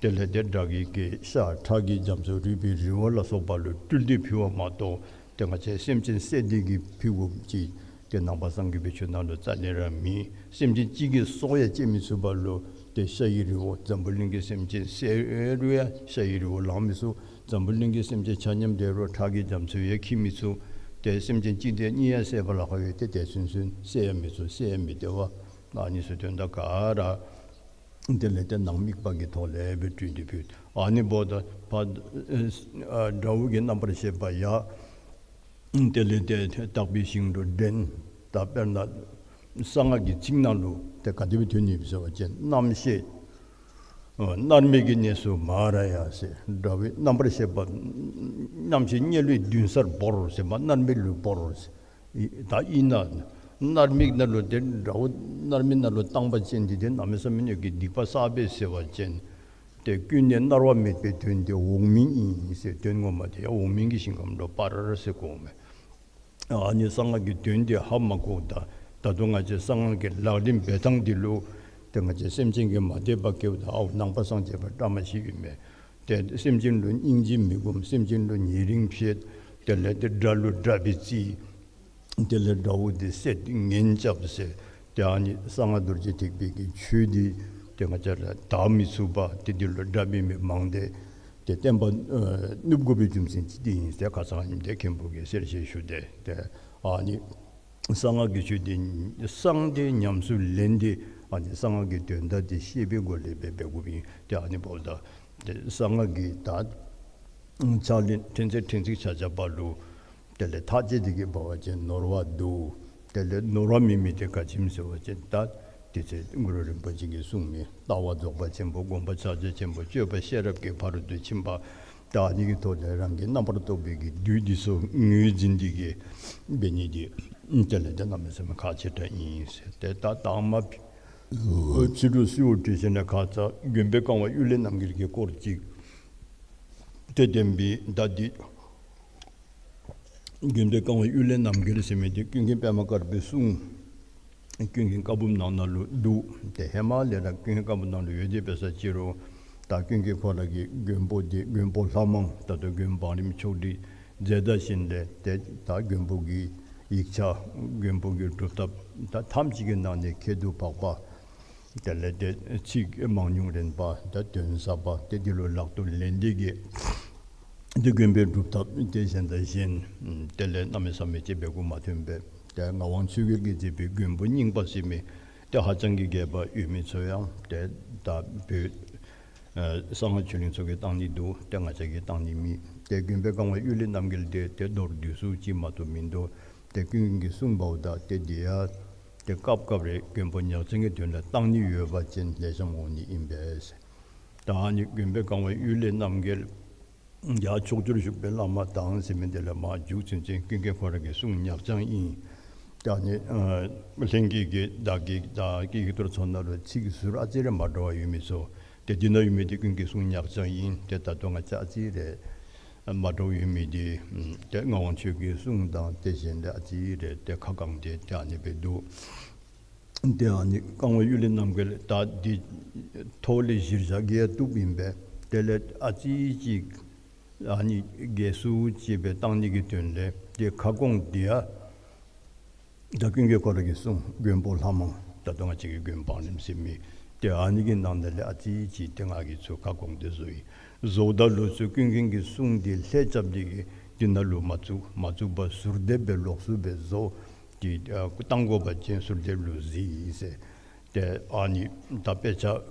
དེ་ལས་ཏེ་དགྲ་བགེགས་ཀྱི་ཤ་ཁྲག་གི་རྒྱ་མཚོ་རུས་པའི་རི་བོ་ལ་སོགས་པ་ལུ་སྤྲུལ་ཏེ་ཕུལ་བ་མ་གཏོགས་ཏེ་ང་བཅས་སེམས་ཅན་བསད་དེ་གིས་ཕུལ་དགོཔ་ཅིག་ཏེ་ནང་པ་སངས་རྒྱས་པའི་ཆོས་ནང་ལུ་རྩ་ལས་ར་མེད། སེམས་ཅན་གཅིག་གི་སྲོག་ཡང་བཅད་མི་ཚུགས་པ་ལུ་ཏེ་ཤ་ཡི་རི་བོ་འཛམ་བུ་གླིང་གི་སེམས་ཅན་བསད་རུང་ཡང་ཤ་ཡི་རི་བོ་ལང་མི་ཚུགས། འཛམ་བུ་གླིང་གི་སེམས་ཅན་ཆ་མཉམ་བསད་རུང་ཁྲག་གི་རྒྱ་མཚོ་ཡང་འཁྱིལ་མི་ཚུགས། ཏེ་སེམས་ཅན་གཅིག་དང་གཉིས་ཡང་བསད་པ་ལཱ་ཁག་ཡོད། ཏེ་དེ་ཚུན་ཚོད་བསད་ཡང་མི་ཚུགས། བསད་ཡང་མི་བདེ་བ། ཨ་ནི་ཚུ་དོན་དག་ག་ར་དེ་ལས་ཏེ་ནང་དམིགས་པ་གི་ཐོག་ལས་སྦེ་སྤྲུལ་ཏེ་ཕུལ། ཨ་ནི་འབདཝ་ད་ཕར་ཨ་དགྲ་བོ་གི་རྣམ་པར་ཤེས་པ་ཡང་དེ་ལས་ཏེ་དག་པའི་ཞིང་དུ་འདྲེན། ད་དཔེར་ན་གསང་སྔགས་ཀྱི་ཚིག་ནང་ལུ་ཏེ་ག་དེ་སྦེ་ཐོན་ནུག་ཟེར་བ་ཅིན་རྣམ་ཤེས་ཨ་མནར་མེད་ཀྱི་གནས་སུ་མ་ར་ཡ་ཟེར། དགྲ་བོའི་རྣམ་པར་ཤེས་པ་རྣམ་ཤེས་དམྱལ་བའི་མདུན་སར་བོར་ཟེར་མ་མནར་མེད་ལུ་བོར་ཟེར། ད་ཨིན་ན་མནར་མེད་ནང་ལུ་ཏེ་དགྲ་བོ་མནར་མེད་ནང་ལུ་བཏང་པ་ཅིན་འདི་ཏེ་གནམ་མེད་ས་མེད་ཀྱི་སྡིག་པ་བསགས་པས་ཟེར་བ་ཅིན་ཏེ་ཀུན་ནས་མནར་བ་མེད་པའི་དོན་དེ་འོག་མིན་ཨིན་ཟེར། དོན་ངོ་མ་དེ་ཡང་འོག་མིན་གྱི་ཞིང་ཁམས་ལུ་སྤར་ཟེར་གོ་མས། ཨ་ནི་གསང་སྔགས་ཀྱི་དོན་དེ་ཧ་མ་གོཝ་ད་ད་དུང་ང་བཅས་གསང་སྔགས་ཀྱི་ལག་ལེན་འབད་ཐངས་འདི་ལུ་ཏེ་ང་བཅས་སེམས་ཅན་གྱིས་མ་དད་པ་སྐྱེཝ་ད་ཨའོ་ནང་པ་སངས་རྒྱས་པ་བཀྲ་མ་ཤིས་ཨིན་མས། ཏེ་སེམས་ཅན་ལུ་སྙིང་རྗེ་མི་སྒོམ། སེམས་ཅན་ལུ་ཉེ་རིང་ཕྱེད། དེ་ལས་ཏེ་དགྲ་ལུ་དགྲ་སྦེ་བརྩི། དེ་ལས་དགྲ་བོ་འདི་བསད་ངན་རྐྱབ་ཟེར། ཏེ་ཨ་ནི་གསང་སྔགས་རྡོ་རྗེ་ཐེག་པའི་གི་ཆོས་འདི་ ཏེ་ང་བཅས་ར་དག་མི་ཚུགས་པར་ཏེ་འདི་ལུ་དགྲ་འབད་མི་མང་སྟེ་ཏེ་བསྟན་པ་ཨ་ནུབ་དགོ་པའི་རྒྱུ་མཚན་ཅིག་འདི་ཨིན་ཟེར་ཁ་ཙ་ཨ་ནི་འདི་མཁན་པོ་གིས་གསལ་བཤད་ཞུ་སྟེ། ཏེ་ཨ་ནི་གསང་སྔགས་ཀྱི་ཆོས་འདི་གསང་སྟེ་ཉམས་སུ་ལེན་ཏེ་ཨ་ནི་གསང་སྔགས་ཀྱི་དོན་དག་འདི་ཤེས་པའི་སྒོ་ལས་འབད་འབད་དགོཔ་ཨིན། ཏེ་ཨ་ནི་འབདཝ་ད་ཏེ་གསང་སྔགས་ཀྱི་ད་ཕྱག་ལེན་ཕྲན་ཚེགས་ཕྲན་ཚེགས་ཆ་ཁྱབ་པ་ལུ་དེ་ལས་ཐག་བཅད་དེ་གི་འབད་བ་ཅིན་ནོར་བ་འདུག། དེ་ལས་ནོར་བ་མེད་མི་དེ་ག་ཅི་སྨོ་ཟེར་བ་ཅིན་ད་དེ་ཚེ་གུ་རུ་རིན་པོ་ཆེ་གིས་གསུངས་མི་ལྟ་བ་རྫོགས་པ་ཆེན་པོ། སྒོམ་པ་ཕྱག་རྒྱ་ཆེན་པོ། སྤྱོད་པ་ཤེས་རབ་ཀྱི་ཕ་རོལ་ཏུ་ཕྱིན་པ། ད་ཨ་ནི་གི་ཐོག་ལས་རང་གི་རྣམ་པར་རྟོག་པའི་གི་བདུད་འདི་ཚུ་ངོས་འཛིན་འདི་གི་འབད་ནི་འདི་དེ་ལས་ཏེ་གནམ་མེད་ས་མེད་ཁག་ཆེ་དྲགས་ཨིན་ཟེར། ཏེ་ད་དང་མ་ཕྱི་རུ་གསོལཝ་འདེབས་ཞིནམ་ལས་ཁ་ཙ་མགོན་པོའི་བཀའ་དབང་གཡུལ་ལས་རྣམ་རྒྱལ་གྱི་སྐོར་ཅིག་ཏེ་བསྟན་པའི་ད་འདི་མགོན་པོའི་བཀའ་དབང་གཡུལ་ལས་རྣམ་རྒྱལ་ཟེར་མི་འདི་ཀུན་མཁྱེན་པདྨ་དཀར་པོའི་གསུང་ཀུན་མཁྱེན་བཀའ་འབུམ་ནང་ན་ལུ་འདུག། ཏེ་ཧེ་མ་ལས་ར་ཀུན་མཁྱེན་བཀའ་འབུམ་ནང་ལུ་ཡོད་དེ་འབད་ས་ཅི་རུང་ད་ཀུན་མཁྱེན་ཁོ་ར་གིས་མགོན་པོ་འདི་མགོན་པོ་ལྷ་མང་ད་ལྟོ་མགོན་བང་རིམ་ཆོག་སྒྲིག་མཛད་ད་ཞིནམ་ལས་ཏེ་ད་མགོན་པོ་གི་ཡིག་ཆ་མགོན་པོ་གི་སྒྲུབ་ཐབས་ད་ཐམས་ཅད་ཀྱི་ནང་ནས་ཁྱད་དུ་འཕགས་པ། དེ་ལས་ཏེ་ཚིག་མང་ཉུང་རན་པ་ད་དོན་ཟབ་པ་ཏེ་འདི་ལུ་ལག་ཏུ་ལེན་ཏེ་གི་ཏེ་མགོན་པོའི་སྒྲུབ་ཐབས་ཏེ་གཞན་དང་གཞན་དེ་ལས་གནམ་མེད་ས་མེད་ཅིག་འབད་དགོཔ་མ་ཐོན་པས། ཏེ་ངག་དབང་ཆོས་རྒྱལ་གྱིས་མཛད་པའི་མགོན་པོ་རྙིང་པ་ཟེར་མི་ཏེ་ཧ་ཅང་གི་རྒྱས་པ་ཡོད་མི་ཚུ་ཡང་ཏེ་ད་བོད་ཨ་གསང་སྔགས་ཆོས་གླིང་ཚུ་གིས་བཏང་ནི་འདུག། ཏེ་ང་བཅས་ཀྱིས་བཏང་ནི་མེད། ཏེ་མགོན་པོའི་བཀའ་དབང་གཡུལ་ལས་རྣམ་རྒྱལ་འདི་ཏེ་མདོར་བསྡུས་སུ་ཅིག་མ་གཏོགས་མིན་འདུག། ཏེ་ཀུན་མཁྱེན་གྱིས་གསུངས་པ་འོ་ད་ཏེ་འདི་ཡང་ཏེ་སྐབས་སྐབས་རེ་མགོན་པོ་ཉག་ཅན་གྱི་དོན་ལུ་བཏང་ནི་ཡོད་པ་ཅིན་ལེགས་ཤོམ་འོང་ནི་ཨིན་པས། ད་ཨ་ནི་མགོན་པོའི་བཀའ་དབང་གཡུལ་ལས་རྣམ་རྒྱལ་ཡང་ཕྱོགས་བཅུར་བཞུགས་པའི་བླ་མ་དང་ཟེར་མི་འདི་ལས་མར་མཇུག་ཚུན་ཚོད་ཀུན་མཁྱེན་ཁོ་ར་གི་གསུང་ཉག་ཅན་ཨིན། ད་ཨ་ནི་ཨ་ལྷན་རྒྱས་ཀྱིས་བདག་གི་བདག་གི་ཡིག་ཐོར་ཚུ་ནང་ལུ་ཚིག་ཟུར་ཨ་ཙི་རེ་མ་འདྲཝ་ཡོད་མི་ཚུ་ཏེ་འདི་ནང་ཡོད་མི་འདི་ཀུན་མཁྱེན་གསུང་ཉག་ཅན་ཨིན། ཏེ་ད་ལྟོ་ང་བཅས་ཨ་ཙི་རེ་མ་འདྲཝ་ཡོད་མི་འདི་ཏེ་ངག་དབང་ཆོས་རྒྱལ་གསུང་དང་ཏེ་གཞན་ལས་ཨ་ཙི་རེ་ཏེ་ཁ་གང་སྟེ་ཏེ་ཨ་ནི་སྦེ་འདུག། ཏེ་ཨ་ནི་བཀའ་དབང་གཡུལ་ལས་རྣམ་རྒྱལ་ད་འདི་ཐོག་ལས་གཞིར་བཞག་གི་ཡང་བཏུབ་ཨིན་པས། དེ་ལས་ཨ་ཙི་ཅིག་ཨ་ནི་རྒྱས་སུ་ཅིག་སྦེ་བཏང་ནི་གི་དོན་ལས་ཏེ་ཁ་སྐོང་འདི་ཡང་ད་ཀུན་མཁྱེན་ཁོ་ར་གི་གསུང་མགོན་པོ་ལྷ་མང་ད་ལྟོ་ང་བཅས་ཀྱི་མགོན་བང་རིམ་ཟེར་མི་ཏེ་ཨ་ནི་གི་ནང་ན་ལས་ཨ་ཙི་ཅིག་ཏེ་ང་གིས་ཚུར་ཁ་སྐོང་སྟེ་བཟོ་ཡི། བཟོཝ་ད་ལུ་ཚུར་ཀུན་མཁྱེན་གྱི་གསུང་འདི་ལྷད་རྐྱབ་སྟེ་གི་འདི་ནང་ལུ་མ་བཙུགས། མ་བཙུགས་པར་ཟུར་འདེབས་སྦེ་ལོགས་སུ་སྦེ་བཟོ་སྟེ་ཨ་བཏང་དགོ་པ་ཅིན་ཟུར་འདེབས་ལུ་གཟིགས་ཟེར། ཏེ་ཨ་ནི་ད་དཔེ་ཆ་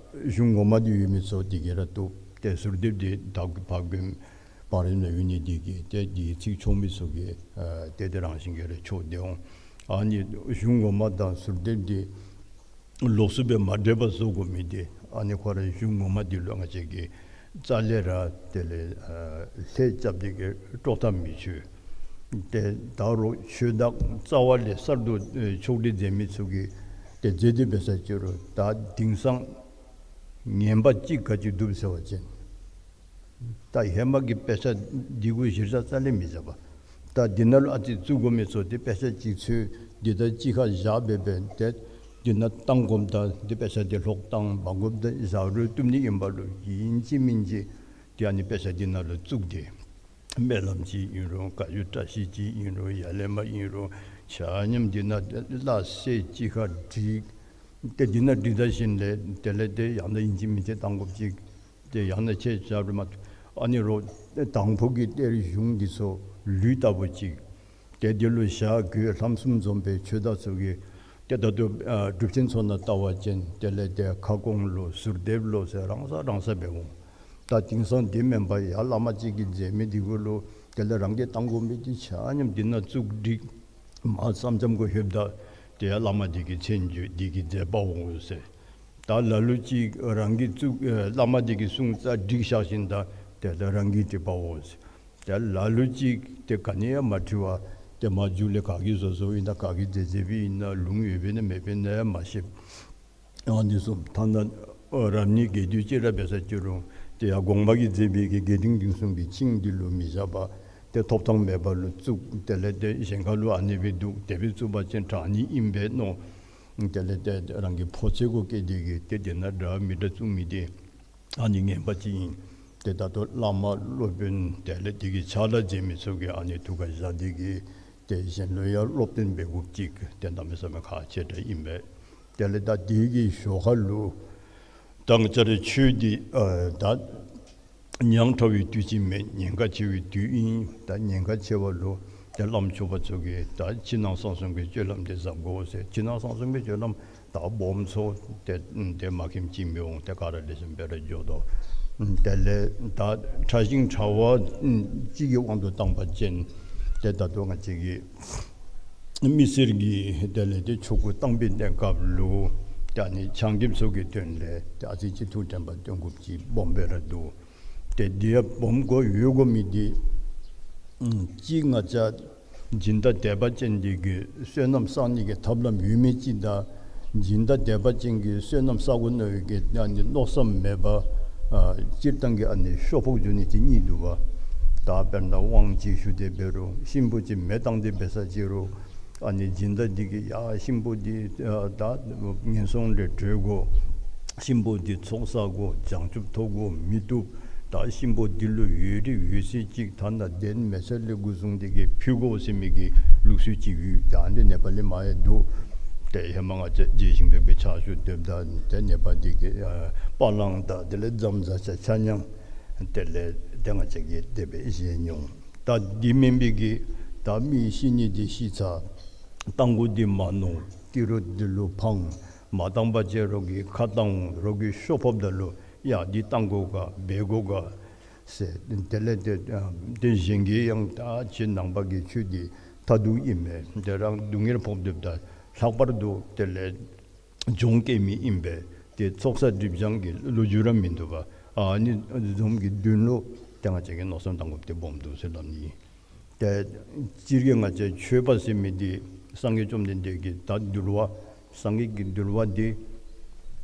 གཞུང་ངོ་མ་འདི་ཡོད་མི་ཚུ་འདི་གིས་ར་བཏུབ། ཏེ་ཟུར་འདེབས་འདི་ད་ཕར་མགོན་བང་རིམ་ནང་ཡོད་ནི་འདི་གིས་ཏེ་འདི་ཚིག་ཆོག་མི་ཚུ་གིས་ཨ་ཏེ་དེ་རང་བཞིན་གྱིས་ར་ཆོག་སྟེ་འོང་། ཨ་ནི་གཞུང་ངོ་མ་དང་ཟུར་འདེབས་འདི་ལོགས་སུ་སྦེ་མ་འདྲེས་པར་བཟོ་དགོ་མི་འདི་ཨ་ནི་ཁོ་ར་གཞུང་ངོ་མ་འདི་ལུ་ང་བཅས་ཀྱིས་རྩ་ལས་ར་དེ་ལས་ཨ་ལྷད་རྐྱབ་སྟེ་གི་དཀྲོག་ཐབས་མི་ཆོག། ཏེ་ད་རུང་ཆོས་བདག་རྩ་བ་ལས་གསར་དུ་ཨེ་ཕྱོགས་སྒྲིག་མཛད་མི་ཚུ་གིས་ཏེ་མཛད་དེ་འབད་ས་ཅི་རུང་ད་དེང་སང་ངན་པ་ཅིག་ག་ཅི་འདུག་ཟེར་བ་ཅིན་ད་ཧེ་མ་གི་དཔེ་ཆ་འདི་གུ་གཞིར་བཞག་རྩ་ལས་མི་བཞག་པར་ད་འདི་ནང་ལུ་ཨ་ཙི་བཙུགས་དགོ་མི་ཚུ་ཏེ་དཔེ་ཆ་གཅིག་ཚུར་འདི་ད་གཅིག་ཁར་བཞག་སྦེ་སྦེ་ཏེ་འདི་ནང་བཏང་དགོཔ་ད་འདི་དཔེ་ཆ་འདི་ལྷོག་བཏང་། མ་དགོཔ་ད་བཞག་རུང་བཏུབ་ནི་ཨིན་པ་ལུ་ཨིན་ཅི་མིན་ཅི་ཏེ་ཨ་ནི་དཔེ་ཆ་འདི་ནང་ལུ་བཙུགས་ཏེ་སྨོན་ལམ་ཅིག་ཨིན་རུང་བཀའ་བརྒྱུད་བཀྲ་ཤིས་ཅིག་ཨིན་རུང་ཡ་ལས་མར་ཨིན་རུང་ཆ་མཉམ་འདི་ནང་ལུ་གསལ་ཅིག་ཁར་བསྒྲིགས། ཏེ་འདི་ནང་བསྒྲིགས་ད་ཞིནམ་ལས་དེ་ལས་ཏེ་ཡང་ན་ཨིན་ཅི་མིན་ཅི་བཏང་དགོཔ་ཅིག་ཏེ་ཡང་ན་ཁྱེད་ཆ་རུང་མ་ཨ་ནི་རོགས་དང་ཕུ་གི་གཏེར་གཞུང་འདི་ཚུ་ལུད་ལྟ་བུ་ཅིག་ཏེ་འདི་ལུ་ཞྭ་གོས་ལྷམ་གསུམ་འཛོམས་པའི་ཆོས་བདག་ཚུ་གིས་ཏེ་ད་ལྟོ་ཨ་སྒྲུབ་ཆེན་ཚུ་ནང་བལྟ་བ་ཅིན་དེ་ལས་ཏེ་ཁ་སྐོང་ལོ་ཟུར་འདེབས་ལོ་ཟེར་རང་ས་རང་ས་སྦེ་འོང་། ད་དེང་སང་དེ་མེན་པར་ཡར་བླ་མ་ཅིག་གིས་མཛད་མི་འདི་གུ་ལུ་དེ་ལས་རང་གིས་བཏང་དགོ་མི་འདི་ཆ་མཉམ་འདི་ནང་བཙུགས་བསྒྲིགས། མར་ཙམ་ཙམ་གུ་ལྷོདཔ་ད་ཏེ་ཡར་བླ་མ་འདི་གི་མཚན་བརྗོད་འདི་གི་མཛད་པའོ་ཟེར། ད་ལ་ལུ་ཅིག་རང་གིས་བཙུགས་ཨེ་བླ་མ་འདི་གི་གསུང་རྩ་བསྒྲིགས་བཞག་ཞིནམ་ད་དེ་ལས་རང་གིས་བྲིས་པའོ་ཟེར། ཏེ་ལ་ལུ་ཅིག་ཏེ་ག་ནི་ཡང་མ་བྲི་བར་ཏེ་མར་མཇུག་ལས་ག་གིས་བཟོ་བཟོཝ་ཨིན་ན་ག་གིས་མཛད་མཛདཔ་ཨིན་ན་ལུང་ཡོདཔ་ཨིན་ན་མེདཔ་ཨིན་ན་ཡང་མ་ཤེས། ཨ་ནི་ཚུ་ཐ་ན་ཨ་རབ་གནས་རྒྱས་བསྡུས་ཅིག་ར་འབད་ས་ཅི་རུང་ཏེ་ཡར་གོང་མ་གིས་མཛད་པའི་གི་རྒྱས་འབྲིང་བསྡུས་གསུམ་གྱི་ཆིངས་འདི་ལུ་མི་བཞག་པར་ཏེ་ཐོབ་ཐང་མེད་པ་ལུ་བཙུགས། དེ་ལས་ཏེ་གཞན་ཁ་ལུ་ཨ་ནི་སྦེ་འདུག། དེ་སྦེ་བཙུགས་པ་ཅིན་དྲག་ནི་ཨིན་པས་མནོ། དེ་ལས་ཏེ་རང་གི་ཕོ་ཚོད་གུ་བསྐྱེད་དེ་གིས་ཏེ་དེ་ནང་འདྲ་མི་འདྲ་བཙུགས་མི་འདི་ཨ་ནི་ངན་པ་ཅིག་ཨིན། ཏེ་ད་ལྟོ་བླ་མ་སློབ་དཔོན་དེ་ལས་དེ་གི་ཕྱག་ལཱ་མཛད་མི་ཚུ་གིས་ཨ་ནི་ཐུགས་ཁར་བཞག་སྟེ་གིས་ཏེ་གཞན་ལུ་ཡང་སློབ་སྟོན་འབད་དགོཔ་ཅིག་ཏེ་གནམ་མེད་ས་མེད་ཁག་ཆེ་དྲགས་ཨིན་པས། དེ་ལས་ད་དེ་གི་ཞོར་ཁ་ལུ་ ད་ང་བཅས་རའི་ཆོས་འདི་ཨ་ད་ཉག་ཕྲ་བའི་དུས་ཅིག་མེན། ཉེན་ཁ་ཆེ་བའི་དུས་ཨིན། ད་ཉེན་ཁ་ཆེ་བ་ལུ་ཏེ་བླམ་ཆོསཔ་ཚུ་གིས་ད་ཕྱི་ནང་གསང་གསུམ་གྱི་སྤྱོད་ལམ་འདི་བཟང་དགོ་ཟེར། ཕྱི་ནང་གསང་གསུམ་གྱི་སྤྱོད་ལམ་ད་སྦོམ་ཚུ་ཏེ་ཏེ་མ་མཁྱེནམ་ཅིག་མི་འོང་། ཏེ་ག་ར་ལེགས་ཤོམ་སྦེ་ར་འགྱོ་དོ། དེ་ལས་ད་ཕྲ་ཞིང་ཕྲ་བ་ཅིག་གི་དབང་དུ་བཏང་པ་ཅིན་ཏེ་ད་ལྟོ་ང་བཅས་ཀྱི་མི་སེར་གྱིས་དེ་ལས་ཏེ་ཆོ་ག་བཏང་པའི་གནས་སྐབས་ལུ་ཏེ་ཨ་ནི་ཆ་མཉམ་ཚུ་གི་དོན་ལས་ཏེ་ཨ་ཙི་ཅིག་ཐུགས་དྲན་པ་བཏོན་དགོཔ་ཅིག་སྦོམ་སྦེ་ར་འདུག། ཏེ་འདི་ཡང་སྦོམ་དགོ་ཡོད་དགོ་མི་འདི་ཨམ་གཅིག་ང་བཅས་སྦྱིན་བདག་དད་པ་ཅན་འདི་གིས་བསོད་ནམས་བསག་ནི་གི་ཐབས་ལམ་ཡོད་མི་ཅིག་དང་སྦྱིན་བདག་དད་པ་ཅན་གྱིས་བསོད་ནམས་བསག་དགོ་མནོ་བའི་གི་ཨ་ནི་མནོ་བསམ་མེད་པར་ཨ་སྤྱིར་བཏང་གི་ཨ་ནི་ཤོ་ཕོག་འགྱོ་ནི་ཅིག་གཉིས་འདུག་པ། ད་དཔེར་ན་དབང་ཅིག་ཞུ་སྟེ་འབད་རུང་གཤིན་པོ་ཅིག་མེ་བཏང་སྟེ་འབད་ས་ཅིག་རུང་ཨ་ནི་སྦྱིན་བདག་འདི་གིས་ཡ་གཤིན་པོ་འདི་ཨ་ད་ངན་སོང་ལས་གྲོལ་དགོ། གཤིན་པོ་འདི་ཚོགས་བསག་དགོ། བྱང་ཆུབ་ཐོབ་དགོ་མི་བཏུབ། ད་གཤིན་པོ་འདི་ལུ་ཡོད་རིགས་ཡོད་ཚད་ཅིག་ཐ་ན་གདན་མེ་ཚ་ལས་འགོ་བཟུང་སྟེ་གིས་ཕུལ་དགོ་ཟེར་མི་གི་ལུགས་སྲོལ་ཅིག་ཡོད། ད་ཨ་ནི་ནེ་པ་ལི་མ་ཡང་འདུག། ཏེ་ཧེ་མ་ང་བཅས་རྗེ་ཞིང་ཕེབས་ཀྱི་ཕྱག་ཞུ་སྡོདཔ་ད་ཏེ་ནེ་པ་འདི་གི་ཨ་པ་ལང་དང་དེ་ལས་ཛམ་བཟའ་ཆ་ཆ་མཉམ་དེ་ལས་ཏེ་ང་བཅས་ཀྱིས་དེ་སྦེ་བཞེས་མྱོང་། ད་འདི་མེན་པའི་གི་ད་མི་ཤི་ནི་འདི་ཤི་ཚར། རྟ་མགོ་འདི་མ་ནོར། ཏི་རུ་འདི་ལུ་འཕང་། མ་བཏང་པ་ཅིན་རོགས་ཀྱིས་ཁ་བཏང་འོང་། རོགས་ཀྱིས་ཤོ་ཕོགཔ་ད་ལུ་ཡ་འདི་བཏང་དགོ་ག་འབད་དགོ་ག་ཟེར། དེ་ལས་ཏེ་ཏེ་གཞན་གྱིས་ཡང་ད་ཁྱེད་ནང་པ་གི་ཆོས་འདི་མཐར་ཐུག་ཨིན་མས། ཏེ་རང་སྡུག་བསྔལ་ཕོག་སྡོདཔ་ད་ལྷག་པར་དུ་དེ་ལས་གྱོང་བཀལ་མི་ཨིན་པས། ཏེ་ཚོགས་བསགས་སྒྲིབ་སྦྱང་གི་ལོ་རྒྱུས་ར་མིན་འདུག་པ། ཨ་ནི་བཟུམ་གྱི་དོན་ལུ་ཏེ་ང་བཅས་ཀྱིས་མནོ་བསམ་བཏང་དགོཔ་འདི་སྦོམ་འདུག་ཟེར་སླབ་ནི། ཏེ་སྤྱིར་གྱིས་ང་བཅས་ཆོས་པ་ཟེར་མི་འདི་སངས་རྒྱས་བཅོམ་ལྡན་འདས་ཀྱི་ད་འདུལ་བ་སངས་རྒྱས་ཀྱི་འདུལ་བ་འདི་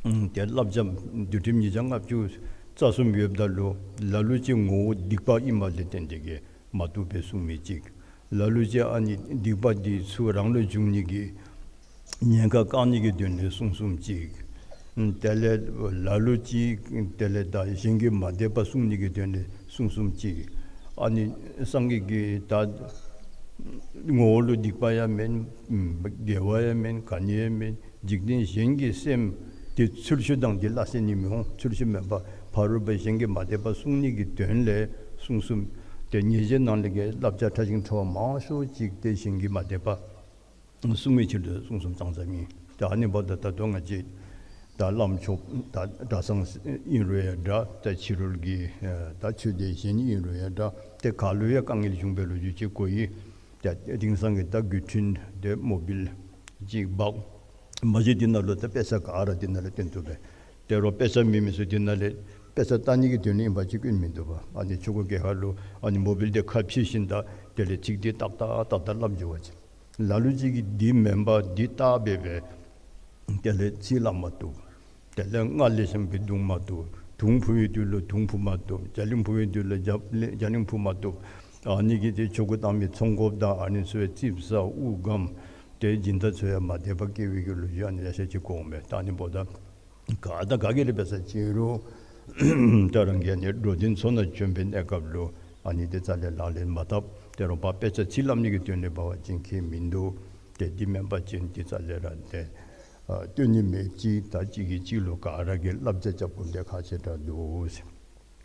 ཨམ་ཏེ་བསླབ་བྱ་འདུལ་ཁྲིམས་ཉིས་བརྒྱ་ལྔ་བཅུ་རྩ་གསུམ་ཡོདཔ་ད་ལུ་ལ་ལུ་ཅིག་ངོ་བོ་སྡིག་པ་ཨིནམ་ལས་བརྟེན་ཏེ་གིས་མ་བཏུབ་པའི་གསུང་མི་ཅིག། ལ་ལུ་ཅིག་ཨ་ནི་སྡིག་པ་འདི་ཚུ་རང་ལུ་འབྱུང་ནི་གི་ཉེན་ཁ་བཀག་ནི་གི་དོན་ལས་གསུང་གསུངམ་ཅིག། དེ་ལས་ལ་ལུ་ཅིག་དེ་ལས་ད་གཞན་གྱིས་མ་དད་པ་སྲུང་ནི་གི་དོན་ལས་གསུང་གསུངམ་ཅིག། ཨ་ནི་སངས་རྒྱས་ཀྱིས་ད་ངོ་བོ་ལུ་སྡིག་པ་ཡང་མེན། དགེ་བ་ཡང་མེན། ག་ནི་ཡང་མེན། འཇིག་རྟེན་གཞན་གྱི་སེམས་འདི་ཚུལ་ཤུལ་དང་འདི་སླ་བསྲེ་ནི་མི་འོང་། ཚུལ་ཤུལ་མེན་པར་ཕ་རོལ་པོ་གཞན་གྱིས་མ་དད་པ་སྲུང་ནི་གི་དོན་ལས་གསུང་གསུངམ། ཏེ་ཉེས་བྱས་ནང་ལས་ཀྱི་བསླབ་བྱ་ཕྲ་ཞིང་ཕྲ་བ་མང་ཤོས་ཅིག་ཏེ་གཞན་གྱིས་མ་དད་པ་སྲུང་བའི་ཕྱིར་དུ་གསུང་གསུངམ་ཙང་ཙ་ཨིན། ཏེ་ཨ་ནི་འབདཝ་ད་ད་ལྟོ་ང་བཅས་ད་བླམ་ཆོསཔ་ད་གྲྭ་ཚང་ཨིན་རུང་ཡང་འདྲ། ད་ཕྱི་རོལ་གྱི་ད་ཆོས་སྡེ་གཞན་ཨིན་རུང་ཡང་འདྲ། ཏེ་ག་ལུ་ཡང་དཀའ་ངལ་བྱུང་བའི་ལོ་རྒྱུས་ཅིག་གོ་ཡི། ཏེ་དེང་སང་གི་ད་མགུལ་ཆིངས་ཏེ་མོ་བིལ་ཅིག་འབག། མ་གཞི་འདི་ནང་ལུ་ད་དཔེ་ཆ་ག་ར་འདི་ནང་ལུ་སྟོན་བཏུབ་པས། ཏེ་རོགས་དཔེ་ཆ་མེད་མི་ཚུ་འདི་ནང་ལས་དཔེ་ཆ་ལྟ་ནི་གི་དོན་ལུ་ཨིན་པ་ཅིན་སྐྱོན་མིན་འདུག་པ། ཨ་ནི་ཆོ་ག་གི་ཁར་ལུ་ཨ་ནི་མོ་བིལ་འདི་ཁ་ཕྱེ་ཞིནམ་ད་དེ་ལས་ཚིག་འདི་ཏག་ཏག་ཏག་ཏག་སླབ་འགྱོ་བ་ཅིན། ལ་ལུ་ཅིག་གིས་འདི་མེན་པར་འདི་བལྟ་སྦེ་སྦེ་དེ་ལས་ཚིག་སླབ་མ་བཏུབ། དེ་ལས་རྔ་ལེགས་ཤོམ་སྦེ་བརྡུང་མ་བཏུབ། དུང་འཕུ་བའི་དུས་ལུ་དུང་འཕུ་མ་བཏུབ། རྒྱ་གླིང་འཕུ་བའི་དུས་ལུ་རྒྱ་རྒྱ་གླིང་འཕུ་མ་བཏུབ། ཨ་ནི་གིས་ཏེ་ཆོ་ག་བཏང་མི་ཚོང་དཔོན་དང་ཨ་ནི་ཚུ་ཡང་ཙིགཔ་ཟ་དབུགས་སྒམ། ཏེ་སྦྱིན་བདག་ཚུ་ཡང་མ་དད་པ་སྐྱེ་བའི་གི་ལོ་རྒྱུས་ཨ་ནི་ཡང་ཤེས་ཅིག་གོ་འོང་མས། ད་ཨ་ནི་འབདཝ་ད་ག་དང་ག་གིས་ར་འབད་ས་ཅིག་རུང་ད་རང་གིས་ཨ་ནི་འགྲོ་དོན་ཚུ་ནང་བྱོན་པའི་གནས་སྐབས་ལུ་ཨ་ནི་འདི་རྩ་ལས་ལག་ལེན་མ་འཐབ། ཏེ་རོགས་ཕར་དཔེ་ཆ་ཚིག་སླབ་ནི་གི་དོན་ལས་འབད་བ་ཅིན་ཁྱད་མིན་འདུག། ཏེ་འདི་མེན་པ་ཅིན་འདི་རྩ་ལས་ར་ཏེ་ཨ་སྟོན་ནི་མེད་ཅི། ད་གཅིག་གིས་གཅིག་ལུ་ག་ར་གིས་བསླབ་བྱ་རྐྱབ་དགོཔ་འདི་ཁག་ཆེ་དྲགས་འདུག་ཟེར།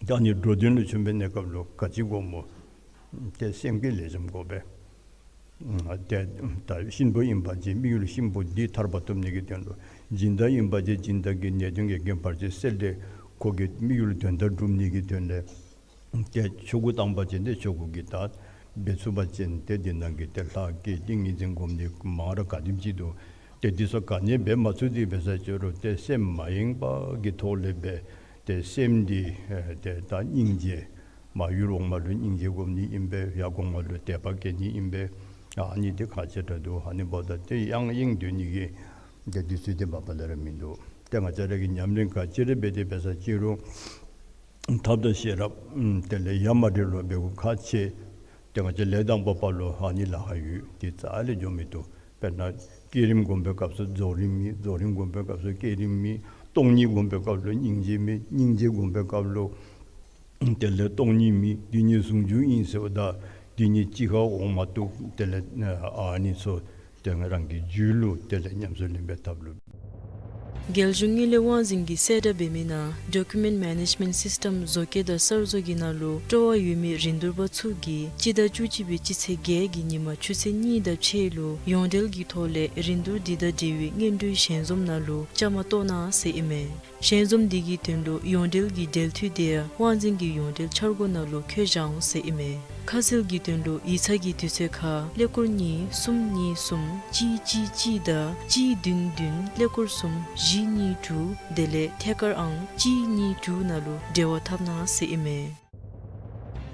ད་ཨ་ནི་འགྲོ་དོན་ལུ་བྱོན་པའི་གནས་སྐབས་ལུ་ག་ཅི་དགོཔ་སྨོ། ཏེ་སེམས་བསྐྱེད་ལེགས་ཤོམ་དགོ་པས། ཏེ་ད་གཤིན་པོ་ཨིན་པ་ཅིན་དམིགས་ཡུལ་གཤིན་པོ་འདི་ཐར་པ་ཐོབ་ནི་གི་དོན་ལུ། སྦྱིན་བདག་ཨིན་པ་ཅིན་སྦྱིན་བདག་གི་ནད་གདོན་གྱི་རྐྱེན་བར་ཆད་སེལ་ཏེ་ཁོ་གི་དམིགས་ཡུལ་དོན་དག་སྒྲུབ་ནི་གི་དོན་ལས། ཏེ་ཆོ་ག་བཏང་པ་ཅིན་ཏེ་ཆོ་ག་གི་ད་འབད་ཚུགས་པ་ཅིན་ཏེ་འདི་ནང་གི་ཏེ་ལྷ་བསྐྱེད་ཏིང་ངེ་འཛིན་སྒོམ་ནི་མང་ར་ག་དེམ་ཅིག་འདུག། ཏེ་འདི་ཚུ་ག་ནི་འབད་མ་ཚུགས་ཏེ་འབད་ས་ཅིག་རུང་ཏེ་སེམས་མ་ཡེངས་པ་གི་ཐོག་ལས་འབད། ཏེ་སེམས་འདི་ཨེ་ཏེ་ད་སྙིང་རྗེ་མ་ཡུལ་འོག་མ་ལུ་སྙིང་རྗེ་སྒོམ་ནི་ཨིན་པས། ཡར་གོང་མ་ལུ་དད་པ་བསྐྱེད་ནི་ཨིན་པས། ཨ་ནི་འདི་ཁག་ཆེ་དྲགས་འདུག། ཨ་ནི་འབདཝ་ད་ཏེ་ཡང་ཡེངས་སྡོད་ནི་གི་ཏེ་དུས་ཚོད་འདི་མ་པ་ལས་ར་མིན་འདུག། ཏེ་ང་བཅས་ར་གིས་ཉམས་ལེན་ག་ཅི་ར་འབད་དེ་འབད་ས་ཅིག་རུང་ཐབས་དང་ཤེས་རབ་ཨམ་དེ་ལས་ཡ་མ་བྲལ་བ་འབད་དགོཔ་ཁག་ཆེ། ཏེ་ང་བཅས་ལས་དང་པོ་པ་ལུ་ཨ་ནི་ལཱ་ཁག་ཡོད། དེ་རྩ་ལས་འགྱོ་མི་བཏུབ། དཔེར་ན་བསྐྱེད་རིམ་སྒོམ་པའི་སྐབས་སུ་རྫོགས་རིམ་མེད། རྫོགས་རིམ་སྒོམ་པའི་སྐབས་སུ་བསྐྱེད་རིམ་མེད། སྟོང་ཉིད་སྒོམ་པའི་སྐབས་ལུ་སྙིང་རྗེ་མེད། སྙིང་རྗེ་སྒོམ་པའི་སྐབས་ལུ་དེ་ལས་སྟོང་ཉིད་མེད། འདི་ཉིད་ཟུང་འཇུག་ཨིན་ཟེརཝ་ད་འདི་ཉིད་གཅིག་ཁར་འོང་མ་བཏུབ། དེ་ལས་ཨ་ནི་ཚུ་ཏེ་ང་རང་གི་རྒྱུད་ལུ་དེ་ལས་ཉམས་སུ་ལེན་པའི་ཐབས་ལུ། རྒྱལ་གཞུང་དངུལ་ལས་དབང་འཛིན་གྱིས་གསལ་བསྒྲགས་འབད་མི་ནང་Document Management System བཟོ་བཀོད་དང་གསར་བཟོ་གི་ནང་ལུ་སྤྲོ་བ་ཡོད་མི་རིན་བསྡུར་པ་ཚུ་གིས་སྤྱི་ཟླ་བཅུ་གཅིག་པའི་སྤྱི་ཚེས་བརྒྱད་ཀྱི་ཉིན་མ་ཆུ་ཚོད་གཉིས་དང་ཕྱེད་ལུ་ཡོངས་འབྲེལ་གྱི་ཐོག་ལས་རིན་བསྡུར་འདི་དང་འབྲེལ་བའི་སྔོན་འགྲོའི་ཞལ་འཛོམས་ནང་ལུ་བཅའ་མར་གཏོགས་གནང་ཟེར་ཨིན་མས། ཞལ་འཛོམས་འདི་གི་དོན་ལུ་ཡོངས་འབྲེལ་གྱི་འབྲེལ་མཐུད་དེ་ཡང་དབང་འཛིན་གྱི་ཡོངས་འབྲེལ་འཆར་སྒོ་ནང་ལུ་འཁོད་བཞག་འོང་ཟེར་ཨིན་མས། ཁ་གསལ་གྱི་དོན་ལུ་ཡིག་ཚང་གི་དུས་ཚོད་ཁར་ཀླད་ཀོར་གཉིས་གསུམ་གཉིས་གསུམ་གཅིག་གཅིག་གཅིག་དང་གཅིག་བདུན་བདུན་ཀླད་ཀོར་གསུམ་བཞི་གཉིས་དྲུག་དེ་ལས་ཐད་ཀར་ཨང་གཅིག་གཉིས་དྲུག་ནང་ལུ་འབྲེལ་བ་འཐབ་གནང་ཟེར་ཨིན་མས།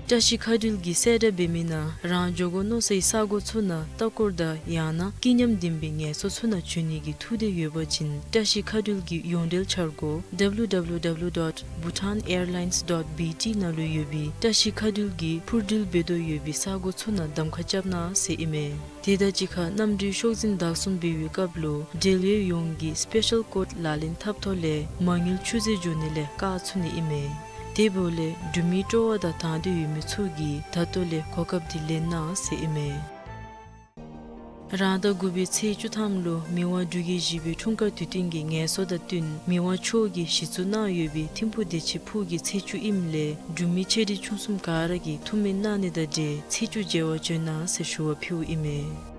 བཀྲ་ཤིས་མཁའ་འགྲུལ་གྱིས་གསལ་བསྒྲགས་འབད་མི་ནང་རང་འགྱོ་དགོ་མནོ་སའི་ས་གོ་ཚུ་ནང་ལྟ་སྐོར་དང་ཡང་ན་སྐྱིད་ཉམས་ལྡན་པའི་ངལ་གསོ་ཚུ་ནང་འབྱོན་ནི་གི་ཐུགས་འདོད་ཡོད་པ་ཅིན་བཀྲ་ཤིས་མཁའ་འགྲུལ་གྱི་ཡོངས་འབྲེལ་འཆར་སྒོ་W W W dot bhutan airlines dot B T ནང་ལུ་ཡོད་པའི་བཀྲ་ཤིས་མཁའ་འགྲུལ་གྱིས་འཕུར་འགྲུལ་འབད་དོ་ཡོད་པའི་ས་གོ་ཚུ་ནང་གདམ་ཁ་རྐྱབ་གནང་ཟེར་ཨིན་མས། དེ་དང་གཅིག་ཁར་གནམ་གྲུའི་ཤོག་འཛིན་བདག་བཟུང་འབད་བའི་སྐབས་ལུ་འབྲེལ་ཡོད་ཡོངས་ཀྱིས་Special Code ལག་ལེན་འཐབ་ཐོག་ལས་མ་དངུལ་ཆུད་ཟོས་འགྱོ་ནི་ལས་བཀག་ཚུགས་ནི་ཨིན་མས། དེ་འབདཝ་ལས་འབྲུག་མིའི་སྤྲོ་བ་དང་དང་འདོད་ཡོད་མི་ཚུ་གིས་ད་ལྟོ་ལས་གོ་སྐབས་འདི་ལེན་གནང་ཟེར་ཨིན་མས། རང་ཟླ་དགུ་པའི་ཚེས་བཅུ་ཐམ་ལུ་མི་དབང་འབྲུག་རྒྱལ་བཞི་པའི་འཁྲུངས་སྐར་དུས་སྟོན་གྱི་ངལ་གསོ་དང་བསྟུན་མི་དབང་མཆོག་གིས་གཞི་བཙུགས་གནང་ཡོད་པའི་ཐིམ་ཕུག་བདེ་ཆེན་ཕུག་གི་ཚེས་བཅུ་ཨིནམ་ལས་འབྲུག་མི་ཆེ་འབྲིང་ཆུང་གསུམ་ག་ར་གིས་ཐུགས་སྨོན་གནང་ནི་དང་འབྲེལ་ཚེས་བཅུ་མཇལ་བར་བྱོན་གནང་ཟེར་ཞུ་བ་ཕུལཝ་ཨིན་མས།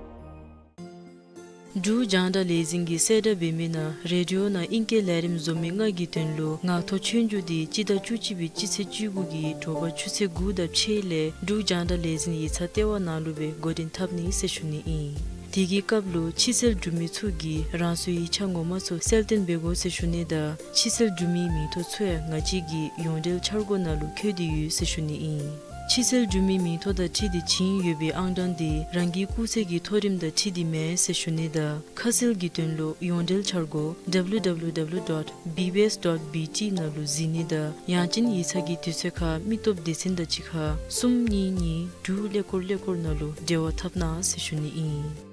འབྲུག་རྒྱང་བསྒྲགས་ལས་འཛིན་གྱིས་གསལ་བསྒྲགས་འབད་མི་ནང་རེ་ཌི་ཡོ་ནང་ཨིང་སྐད་ལས་རིམ་བཟོ་མི་ལྔ་གི་དོན་ལུ་ངག་ཐོག་ཆོས་རྒྱུགས་འདི་སྤྱི་ཟླ་བཅུ་གཅིག་པའི་སྤྱི་ཚེས་བཅུ་དགུ་གི་དྲོ་པ་ཆུ་ཚོད་དགུ་དང་ཕྱེད་ལས་འབྲུག་རྒྱང་བསྒྲགས་ལས་འཛིན་ཡིག་ཚང་ལྟེ་བ་ནང་ལུ་སྦེ་འགོ་འདྲེན་འཐབ་ནི་ཟེར་ཞུ་ནི་ཨིན། དེ་གི་སྐབས་ལུ་ཕྱི་སེལ་འབྲུག་མི་ཚུ་གིས་རང་སོའི་ཡིག་ཆ་ངོ་མ་ཚུ་གསལ་སྟོན་འབད་དགོ་ཟེར་ཞུ་ནི་དང་ཕྱི་སེལ་འབྲུག་མིའི་མིང་ཐོ་ཚུ་ཡང་ང་བཅས་ཀྱི་ཡོངས་འབྲེལ་འཆར་སྒོ་ནང་ལུ་འཁོད་དེ་ཡོད་ཟེར་ཞུ་ནི་ཨིན། ཕྱི་སེལ་འབྲུག་མིའི་མིང་ཐོ་དང་འཁྲིལ་ཏེ་བྱིན་ཡོད་པའི་ཨང་གྲངས་འདི་རང་གི་སྐུགས་ཚད་ཀྱི་མཐོ་རིམ་དང་འཁྲིལ་ཏེ་མེན་ཟེར་ཞུ་ནི་དང་ཁ་གསལ་གྱི་དོན་ལུ་ཡོངས་འབྲེལ་འཆར་སྒོ་W W W dot B B S dot B T ནང་ལུ་གཟིགས་ནི་དང་ཡང་ཅིན་ཡིག་ཚང་གི་དུས་ཚོད་ཁར་མི་སྟོབས་སྡེ་ཚན་དང་གཅིག་ཁར་གསུམ་གཉིས་གཉིས་དྲུག་ཀླད་ཀོར་ཀླད་ཀོར་ནང་ལུ་འབྲེལ་བ་འཐབ་གནང་ཟེར་ཞུ་ནི་ཨིན།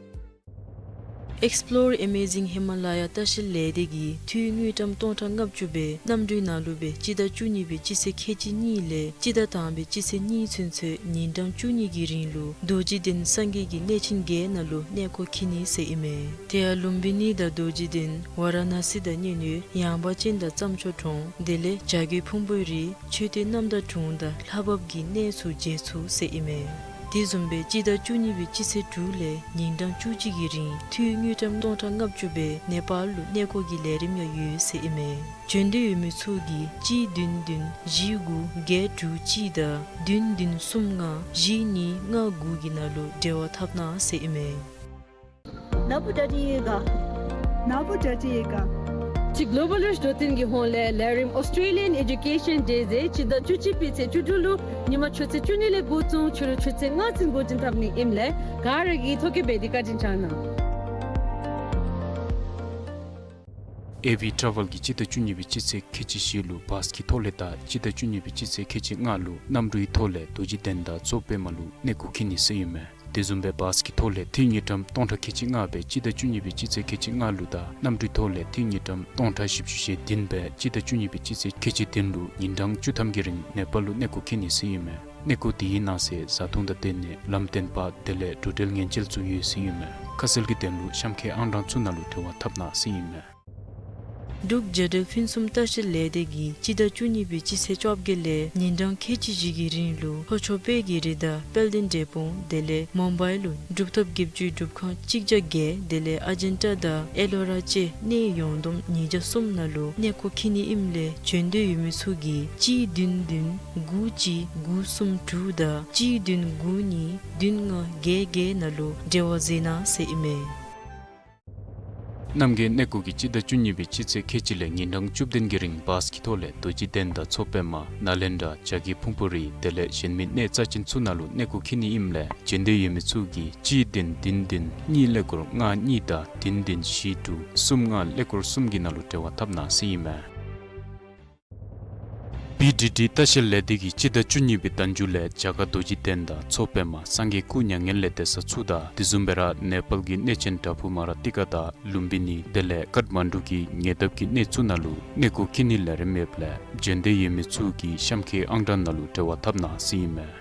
Explore Amazing Himalaya ལྟ་བཤལ་ལས་སྡེ་གིས་འཐུས་དངུལ་ཀྲམ་སྟོང་ཕྲག་ལྔ་བཅུ་སྦེ་གནམ་གྲུའི་ནང་ལུ་སྦེ་སྤྱི་ཟླ་བཅུ་གཉིས་པའི་སྤྱི་ཚེས་ཁལ་གཅིག་གཉིས་ལས་སྤྱི་ཟླ་དང་པའི་སྤྱི་ཚེས་གཉིས་ཚུན་ཚོད་ཉིན་གྲངས་བཅུ་གཉིས་ཀྱི་རིང་ལུ་རྡོ་རྗེ་གདན་སངས་རྒྱས་ཀྱི་གནས་ཆེན་བརྒྱད་ནང་ལུ་གནས་སྐོར་འཁྱིད་ནི་ཟེར་ཨིན་མས། དེ་ཡང་ལུམྦི་ནི་དང་རྡོ་རྗེ་གདན་ཝ་ར་ཎ་སི་དང་མཉན་ཡོད་ཡངས་པ་ཅན་དང་རྩྭ་མཆོག་གྲོང་དེ་ལས་བྱ་རྒོད་ཕུང་པོའི་རི་མཆོད་རྟེན་རྣམ་དག་གྲོང་དང་ལྷ་བབས་ཀྱི་གནས་ཚུ་མཇལ་ཚུགས་ཟེར་ཨིན་མས། དེ་བཟུམ་སྦེ་སྤྱི་ཟླ་བཅུ་གཉིས་པའི་སྤྱི་ཚེས་དྲུག་ལས་ཉིན་གྲངས་བཅུ་གཅིག་གི་རིང་འཐུས་དངུལ་ཀྲམ་སྟོང་ཕྲག་ལྔ་བཅུ་སྦེ་ནེ་པཱལ་ལུ་གནས་སྐོར་གྱི་ལས་རིམ་ཡང་ཡོད་ཟེར་ཨིན་མས། བྱོན་འདོད་ཡོད་མི་ཚུ་གིས་གཅིག་བདུན་བདུན་བཞི་དགུ་བརྒྱད་དྲུག་གཅིག་དང་བདུན་བདུན་གསུམ་ལྔ་བཞི་གཉིས་ལྔ་དགུ་གི་ནང་ལུ་འབྲེལ་བ་འཐབ་གནང་ཟེར་ཨིན་མས། ནཱ་བུ་ཏྲ་ཏི་ཡི་ག་ནཱ་བུ་ཏྲ་ཏི་ཡི་ག་ཅིག་གོ་ལོ་བཱལ་རིཆ་འབྲུག་ལྗོངས་ཀྱི་ཧོངས་ལས་ལས་རིམ་Australian Education Day ཟེར་སྤྱི་ཟླ་བཅུ་གཅིག་པའི་ཚེས་བཅུ་དྲུག་ལུ་ཉིན་མ་ཆུ་ཚོད་བཅུ་གཉིས་ལས་འགོ་བཙུགས་ཕྱི་རུ་ཆུ་ཚོད་ལྔ་ཚུན་འགོ་འདྲེན་འཐབ་ནི་ཨིནམ་ལས་ག་ར་གིས་ཐོ་བཀོད་འབད་དེ་བཀའ་དྲིན་བསྐྱང་གནང་། ཨེ་ཝི་ཊ་རེ་ཝེལ་གྱིས་སྤྱི་ཟླ་བཅུ་གཉིས་པའི་སྤྱི་ཚེས་ཁལ་གཅིག་བཞི་ལུ་བཱས་ཀྱི་ཐོག་ལས་དང་སྤྱི་ཟླ་བཅུ་གཉིས་པའི་སྤྱི་ཚེས་ཁལ་གཅིག་ལྔ་ལུ་གནམ་གྲུའི་ཐོག་ལས་རྡོ་རྗེ་གདན་དང་མཚོ་པདྨ་ལུ་གནས་སྐོར་འཁྱིད་ནི་ཟེར་ཨིན་མས། དེ་བཟུམ་སྦེ་བཱས་ཀྱི་ཐོག་ལས་འཐུས་དངུལ་ཀྲམ་སྟོང་ཕྲག་ཁལ་གཅིག་ལྔ་སྦེ་སྤྱི་ཟླ་བཅུ་གཉིས་པའི་སྤྱི་ཚེས་ཁལ་གཅིག་ལྔ་ལུ་དང་གནམ་གྲུའི་ཐོག་ལས་འཐུས་དངུལ་ཀྲམ་སྟོང་ཕྲག་བཞི་བཅུ་ཞེ་བདུན་སྦེ་སྤྱི་ཟླ་བཅུ་གཉིས་པའི་སྤྱི་ཚེས་ཁལ་གཅིག་བདུན་ལུ་ཉིན་གྲངས་བཅུ་ཐམ་གྱི་རིང་ནེ་པཱལ་ལུ་གནས་སྐོར་འཁྱིད་ནི་ཟེར་ཨིན་མས། གནས་སྐོར་དེའི་ནང་གསེས་བཟའ་འཐུང་དང་དེ་ལས་ལམ་སྟོན་པ་དེ་ལས་འགྲོ་འགྲུལ་ཉེས་ཆད་ཚུ་ཡོད་ཟེར་ཨིན་མས། ཁ་གསལ་གྱི་དོན་ལུ་གཤམ་འཁོད་ཨང་གྲངས་ཚུ་ནང་ལུ་འབྲེལ་བ་འཐབ་གནང་ཟེར་ཨིན་མས། འབྲུག་རྒྱལ་འབྲེལ་ཕུན་སུམ་ལྟ་བཤལ་ལས་སྡེ་གིས་སྤྱི་ཟླ་བཅུ་གཉིས་པའི་སྤྱི་ཚེས་བཅོ་བརྒྱད་ལས་ཉིན་གྲངས་ཁལ་གཅིག་བཞི་གི་རིང་ལུ་ལྷོ་ཕྱོགས་དཔལ་གྱི་རི་དང་དཔལ་ལྡན་འབྲས་སྤུངས་དེ་ལས་མུམ་བའི་ལུ་གྲུབ་ཐོབ་བརྒྱད་ཅུའི་སྒྲུབ་ཁང་གཅིག་བརྒྱ་བརྒྱད་དེ་ལས་ཨ་ཇན་ཊ་དང་ཨེ་ལོ་ར་བཅས་གནས་ཡོངས་བསྡོམས་ཉིས་བརྒྱ་གསུམ་ནང་ལུ་གནས་སྐོར་འཁྱིད་ནི་ཨིནམ་ལས་བྱོན་འདོད་ཡོད་མི་ཚུ་གིས་གཅིག་བདུན་བདུན་དགུ་གཅིག་དགུ་གསུམ་དྲུག་དང་གཅིག་བདུན་དགུ་གཉིས་བདུན་ལྔ་བརྒྱད་བརྒྱད་ནང་ལུ་འབྲེལ་བ་མཛད་གནང་ཟེར་ཨིན་མས། རྣམ་རྒྱལ་གནས་སྐོར་གྱིས་སྤྱི་ཟླ་བཅུ་གཉིས་པའི་སྤྱི་ཚེས་ཁལ་གཅིག་ལས་ཉིན་གྲངས་བཅུ་བདུན་གྱི་རིང་བཱས་ཀྱི་ཐོག་ལས་རྡོ་རྗེ་གདན་དང་མཚོ་པདྨ་ནཱ་ལེནྡྲ་བྱ་རྒོད་ཕུང་པོ་རི་དེ་ལས་གཞན་མི་གནས་རྩ་ཅན་ཚུ་ནང་ལུ་གནས་སྐོར་འཁྱིད་ནི་ཨིནམ་ལས་བྱོན་འདོད་ཡོད་མི་ཚུ་གིས་གཅིག་བདུན་བདུན་བདུན་གཉིས་ཀླད་ཀོར་ལྔ་གཉིས་དང་བདུན་བདུན་བཞི་དྲུག་གསུམ་ལྔ་ཀླད་ཀོར་གསུམ་གྱི་ནང་ལུ་འབྲེལ་བ་འཐབ་གནང་ཟེར་ཨིན་མས། པི་ཌི་ཌི་ལྟ་བཤལ་ལས་སྡེ་གིས་སྤྱི་ཟླ་བཅུ་གཉིས་པའི་ཟླ་མཇུག་ལས་རྒྱ་གར་རྡོ་རྗེ་གདན་དང་མཚོ་པདྨ་སངས་རྒྱས་སྐུ་མྱ་ངན་ལས་འདས་ས་ཚུ་དང་དེ་བཟུམ་སྦེ་ར་ནེ་པཱལ་གྱི་གནས་ཆེན་བྲག་ཕུག་མ་ར་ཏི་ཀ་དང་ལུམ་བི་ནི་དེ་ལས་ཀཏ་མན་ཌུ་གི་ཉེ་འདབས་ཀྱི་གནས་ཚུ་ནང་ལུ་གནས་སྐོར་འཁྱིད་ནི་ལས་རིམ་ཡོདཔ་ལས་བྱོན་འདོད་ཡོད་མི་ཚུ་གིས་གཤམ་འཁོད་ཨང་གྲངས་ནང་ལུ་འབྲེལ་བ་འཐབ་གནང་ཟེར་ཨིན་མས།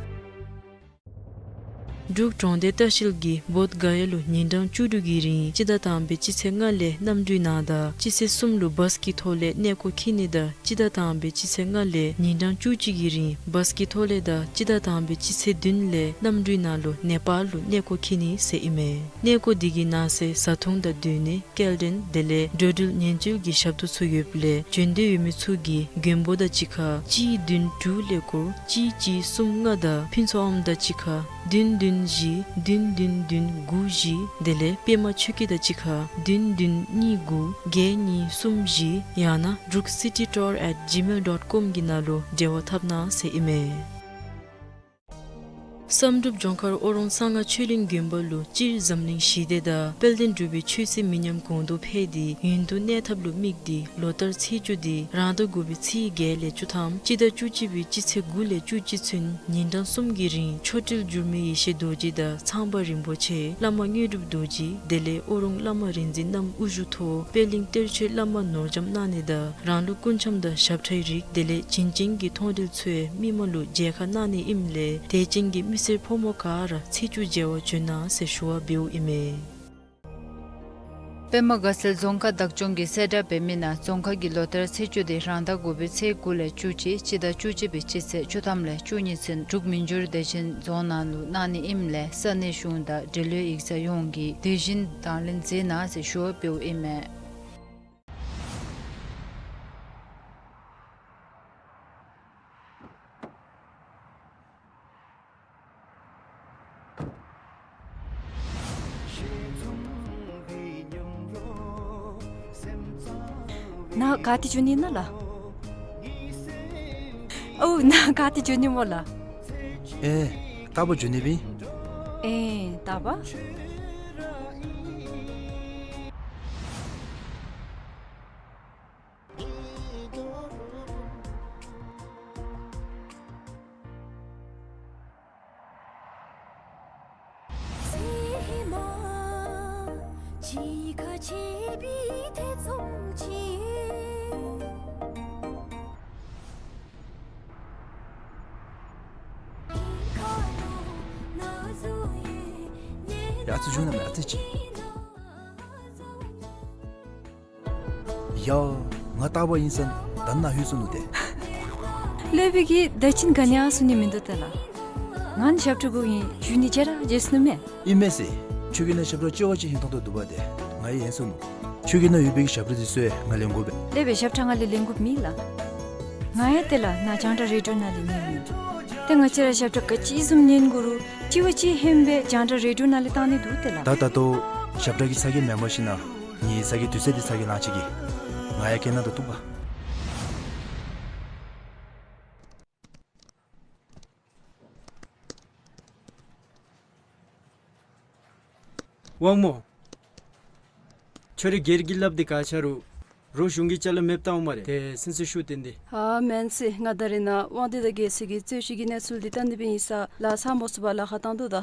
འབྲུག་གྲོང་སྡེ་ལྟ་བཤལ་གྱིས་བོདྷ་ག་ཡ་ལུ་ཉིན་གྲངས་བཅུ་དྲུག་གི་རིང་སྤྱི་ཟླ་དང་པའི་སྤྱི་ཚེས་ལྔ་ལས་གནམ་གྲུའི་ནང་དང་སྤྱི་ཚེས་གསུམ་ལུ་བཱས་ཀྱི་ཐོག་ལས་གནས་སྐོར་འཁྱིད་ནི་དང་སྤྱི་ཟླ་དང་པའི་སྤྱི་ཚེས་ལྔ་ལས་ཉིན་གྲངས་བཅུ་གཅིག་གི་རིང་བཱས་ཀྱི་ཐོག་ལས་དང་སྤྱི་ཟླ་དང་པའི་སྤྱི་ཚེས་བདུན་ལས་གནམ་གྲུའི་ནང་ལུ་ནེ་པཱལ་ལུ་གནས་སྐོར་འཁྱིད་ནི་ཟེར་ཨིན་མས། གནས་སྐོར་འདི་གི་ནང་གསེས་བཟའ་འཐུང་དང་སྡོད་གནས་སྐྱེལ་འདྲེན་དེ་ལས་འགྲོ་འགྲུལ་ཉེན་བཅོལ་གྱི་ཞབས་ཏོག་ཚུ་ཡོདཔ་ལས་བྱོན་འདོད་ཡོད་མི་ཚུ་གིས་མགོན་པོ་དང་གཅིག་ཁར་གཅིག་བདུན་དྲུག་ཀླད་ཀོར་གཅིག་གཅིག་གསུམ་ལྔ་དང་ཕུན་ཚོགས་ཨོམ་དང་གཅིག་ཁར་བདུན་བདུན་བཞི་བདུན་བདུན་བདུན་དགུ་བཞི་དེ་ལས་པདྨ་ཆོས་སྐྱིད་དང་གཅིག་ཁར་བདུན་བདུན་གཉིས་དགུ་བརྒྱད་གཉིས་གསུམ་བཞི་ཡང་ན་འབྲུག་སི་ཊི་ཊུར་ཨེཊ་ཇི་མེལ་ཌོཊ་ཀོམ་གྱི་ནང་ལུ་འབྲེལ་བ་འཐབ་གནང་ཟེར་ཨིན་མས། བསམ་གྲུབ་ལྗོངས་མཁར་ཨོ་རོང་གསང་སྔགས་ཆོས་གླིང་དགོན་པ་ལུ་སྤྱིར་འཛམ་གླིང་ཞི་བདེ་དང་དཔལ་ལྡན་འབྲུག་པའི་ཆོས་སྲིད་མི་ཉམས་གོང་དུ་འཕེལ་ཏེ་ཡུན་དུ་གནས་ཐབས་ལུ་དམིགས་ཏེ་ལོ་ལྟར་ཚེས་བཅུ་འདི་རང་ཟླ་དགུ་པའི་ཚེས་བརྒྱད་ལས་བཅུ་ཐམ་སྤྱི་ཟླ་བཅུ་གཅིག་པའི་སྤྱི་ཚེས་དགུ་ལས་བཅུ་གཅིག་ཚུན་ཉིན་གྲངས་གསུམ་གྱི་རིང་མཆོག་སྤྲུལ་འགྱུར་མེད་ཡེ་ཤེས་རྡོ་རྗེ་དང་ཚངས་པ་རིན་པོ་ཆེ་བླ་མ་དངོས་གྲུབ་རྡོ་རྗེ་དེ་ལས་ཨོ་རོང་བླ་མ་རིག་འཛིན་རྣམ་དབུ་བཞུགས་ཐོག་པད་གླིང་གཏེར་ཆོས་བླ་མ་ནོར་རྒྱམ་གནང་ནི་དང་རང་ལུགས་སྐུ་འཆམ་དང་ཞབས་ཁྲའི་རིགས་དེ་ལས་བྱིན་ཅན་གྱི་མཐོང་གྲོལ་ཚུ་མི་མང་ལུ་མཇལ་ཁ་གནང་ནི་ཨིནམ་ལས་དད་ཅན་གྱི་མི་སེར་ཕོ་མོ་ག་ར་ཚེས་བཅུ་མཇལ་བར་བྱོན་གནང་ཟེར་ཞུ་བ་འབདཝ་ཨིན་མས། པདྨ་དགའ་ཚལ་རྫོང་ཁག་བདག་སྐྱོང་གིས་གསལ་བསྒྲགས་འབད་མི་ནང་རྫོང་ཁག་གི་ལོ་ལྟར་ཚེས་བཅུ་འདི་རང་ཟླ་དགུ་པའི་ཚེས་དགུ་ལས་བཅུ་གཅིག་སྤྱི་ཟླ་བཅུ་གཅིག་པའི་སྤྱི་ཚེས་བཅུ་ཐམ་ལས་བཅུ་གཉིས་ཚུན་འབྲུག་མི་འགྱུར་བདེ་ཆེན་རྫོང་ནང་ལུ་གནང་ནི་ཨིནམ་ལས་ས་གནས་གཞུང་དང་འབྲེལ་ཡོད་ཡིག་ཚང་ཡོངས་ཀྱིས་དེ་བཞིན་དང་ལེན་མཛད་གནང་ཟེར་ཞུ་བ་འབདཝ་ཨིན་མས། ནཱ་ག་ཏེ་འགྱོ་ནི་ཨིན་ན་ལགས། ཨོ་ནཱ་ག་ཏེ་འགྱོ་ནི་སྨོ་ལགས། ཨེ་རྟག་པར་འགྱོ་ནི་སྦེ་ཨིན། ཨེ་རྟག་པར། ཡ་ཙི་བྱུང་ན་མེད་ཨ་ཙི་ཅིག། ཡ། ང་རྟག་པར་ཨིན་ས་ད་ནཱ་ལྷོད་སོ་ནུག་ཏེ། ལྷོད་པའི་གི་ད་ཅིན་ག་ནི་ཡང་གསུང་ནི་མིན་འདུག་ཏེ་ལགས། ང་ནི་ཞབས་ཁྲ་གུ་ཨིན་ཞུ་ནི་ཅིག་ར་བརྗེད་སོ་ནུག་མས། ཨིན་མས་ཟེར། ཁྱོད་ཀྱི་ནང་ཞབས་ཁྲ་ཅོག་ཅིག་ཧིང་ཐོང་ཐོང་འདུག་པ་ཏེ། ང་ཡང་ཡེངས་སོ་ནུག། ཁྱོད་ཀྱི་ནང་ཡོད་པའི་གི་ཞབས་ཁྲ་འདི་ཚུ་ཡང་ང་ལེན་དགོ་པས། ལྷོད་པའི་ཞབས་ཁྲ་ང་ལས་ལེན་དགོཔ་མེད་ལགས། ང་ཡང་ཏེ་ལགས་ནཱ་རྒྱང་བསྒྲགས་རེ་ཌི་ཡོ་ནང་ལས་ཉན་ནི། ཏེ་ང་བཅས་ར་ཞབས་ཁྲ་ག་ཅི་བཟུམ་ཉན་དགོ་རུང་དྲི་བ་ཅིག་ཧེ་མ་སྦེ་རྒྱང་བསྒྲགས་རེ་ཌི་ཡོ་ནང་ལས་བཏང་ནི་འདུག་ཏེ་ལགས། ད་ད་ལྟོ་ཞབས་ཁྲ་གི་ཚ་གྱང་མེན་པར་ཞིན་ན་ངེའི་ཚ་གྱང་དུས་ཚོད་འདི་ཚ་གྱང་ལང་ཅི་གི། ང་ཡང་སྐད་ནང་དུ་གཏུག་པ། དབང་མོ། ཁྱོད་རའི་སྒེར་གྱི་ལགཔ་འདི་ག་ཆ་རུང་རོགས་གཞུང་གི་ཅ་ལ་མེདཔ་བཏང་འོང་སྨ་རེ། ཏེ་སེམས་སུ་ཤུགས་བཏོན་ཏེ། ཨ་མེན་ཟེར། ང་ད་རེས་ནཱ་དབང་འདུས་དང་རྒྱལ་སྲས་ཀྱི་རྩོད་གཞི་གི་གནས་ཚུལ་འདི་བལྟ་ནི་སྦེ་ཨིན་ས་ལགས། ཚ་མོ་སུ་བ་ལཱ་ཁག་བཏང་འདུག་ད།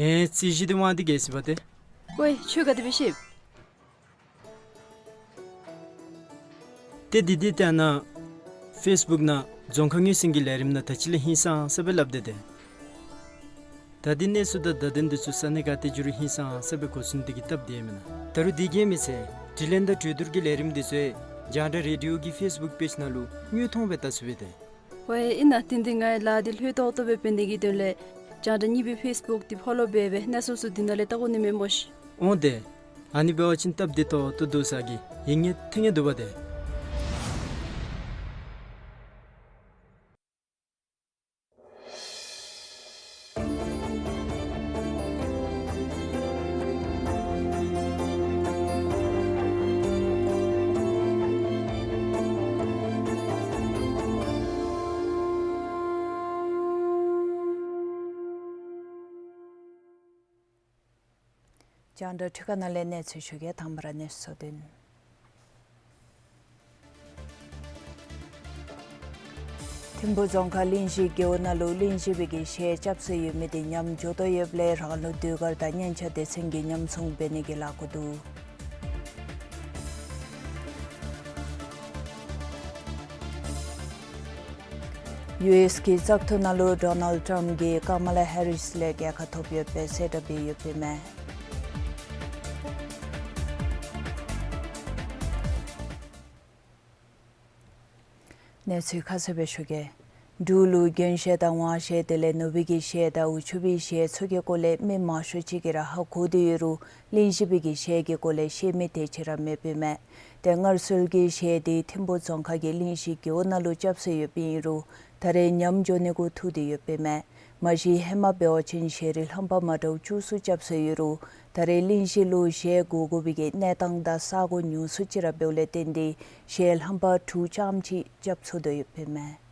ཨེ་རྩོད་གཞི་འདི་དབང་འདུས་རྒྱལ་སྲས་འབད་དེ། ཝའེ་ཁྱོད་ག་དེ་སྦེ་ཤེས། ཏེ་འདི་འདི་ཏེ་ནཱ་ཕེསི་བུཀ་ནང་རྫོང་ཁ་ངོས་ཟིན་གྱི་ལས་རིམ་ནང་ད་ཅི་ལས་ཧིང་སངས་ས་སྦེ་སླབ་སྟེ་ཏེ། ད་འདི་གནས་ཚུལ་དང་བརྡ་དོན་འདི་ཚུ་ས་གནས་ག་ཏེ་འགྱོ་རུང་ཧིང་སངས་ས་སྦེ་གོ་ཚུགས་ནི་དེ་གིས་སྟབས་བདེ་མེན་ན། ད་རུང་དེ་གིས་མི་ཚད་དྲི་ལན་དང་གྲོས་བསྡུར་གྱི་ལས་རིམ་འདི་ཚུ་རྒྱང་བསྒྲགས་རེ་ཌི་ཡོ་གི་ཕེསི་བུཀ་པེཇ་ནང་ལུ་དངོས་མཐོང་སྦེ་བལྟ་ཚུགས་པས་ཏེ། ཝའེ་ཨིན་ན། དེ་འདི་ང་ཡང་ལཱ་འདི་ལྷོད་ཏོག་ཏོ་སྦེ་འབད་ནི་གི་དོན་ལས་རྒྱང་བསྒྲགས་གཉིས་པའི་ཕེསི་བུཀ་འདི་ཕོ་ལོ་འབད་སྦེ་གནས་ཚུལ་ཚུ་འདི་ནང་ལས་བལྟ་དགོ་ནི་མས་སྨོ་ཤིག། འོང་ཏེ། ཨ་ནི་འབད་བ་ཅིན་སྟབས་བདེ་ཏོག་ཏོ་འདུག་ས་གི་ཡིད་ངེས་ཐིང་ངེ་འདུག་པ་ཏེ། རྒྱང་བསྒྲགས་འཕྲུལ་ཁང་ནང་ལས་གནས་ཚུལ་ཞུ་གེ། དང་པ་ར་གནས་ཚུལ་དོན། ཐིམ་ཕུ་རྫོང་ཁག་གླིང་བཞི་རྒེད་འོག་ནང་ལུ་གླིང་བཞི་པའི་གི་གཞས་རྐྱབ་སྲོལ་ཡོད་མི་དེ་ཉམས་འགྱོ་དོ་ཡོདཔ་ལས་རང་ལུགས་ཟློས་གར་དང་སྙན་ཆ་སྡེ་ཚན་གྱིས་ཉམས་སྲུང་འབད་ནི་གི་ལཱ་འགོ་བཙུགས། ཡུ་ཨེསི་གི་བཙག་འཐུ་ནང་ལུ་ཌོ་ནལཌ་ཊམཔ་གིས་ཀ་མ་ལ་ཧེ་རིསི་ལས་རྒྱལ་ཁ་ཐོབ་ཡོདཔ་སྦེ་གསལ་བསྒྲགས་འབད་ཡོདཔ་ཨིན་མས། གནས་ཚུལ་ཁ་གསལ་སྦེ་ཞུ་གེ། འབྲུག་ལུ་རྒྱན་གཞས་དང་ཝང་གཞས་དེ་ལས་ནུབ་སྦིས་གི་གཞས་དང་འུ་ཚུགས་སྦིས་གཞས་ཚུ་གི་སྐོར་ལས་མི་མང་ཤོས་ཅིག་གིས་ར་ཧ་གོ་སྟེ་ཡོད་རུང་གླིང་བཞི་པའི་གི་གཞས་ཀྱི་སྐོར་ལས་ཤེས་མི་དེ་ཅིག་ར་མེདཔ་ཨིན་མས། ཏེ་སྔར་སྲོལ་གྱི་གཞས་དེ་ཐིམ་ཕུ་རྫོང་ཁག་གི་གླིང་བཞི་རྒེད་འོག་ནང་ལུ་རྐྱབ་སྲོལ་ཡོདཔ་ཨིན་རུང་ད་རེས་ཉམས་འགྱོ་ནི་གུ་ཐུག་སྟེ་ཡོདཔ་ཨིན་མས། མ་གཞི་ཧེ་མ་འབད་བ་ཅིན་གཞས་རིགས་རྣམ་པ་མ་འདྲཝ་བཅུ་གསུམ་རྐྱབ་སྲོལ་ཡོད་རུང་ད་རེས་གླིང་བཞི་ལུ་གཞས་གོ་དགོ་པའི་གི་གནས་སྟངས་དང་ས་གོ་ཉུང་སུ་ཅིག་ར་འབདཝ་ལས་བརྟེན་ཏེ་གཞས་རྣམ་པ་དྲུག་ཙམ་ཅིག་རྐྱབ་ཚུགས་དོ་ཡོདཔ་ཨིན་མས།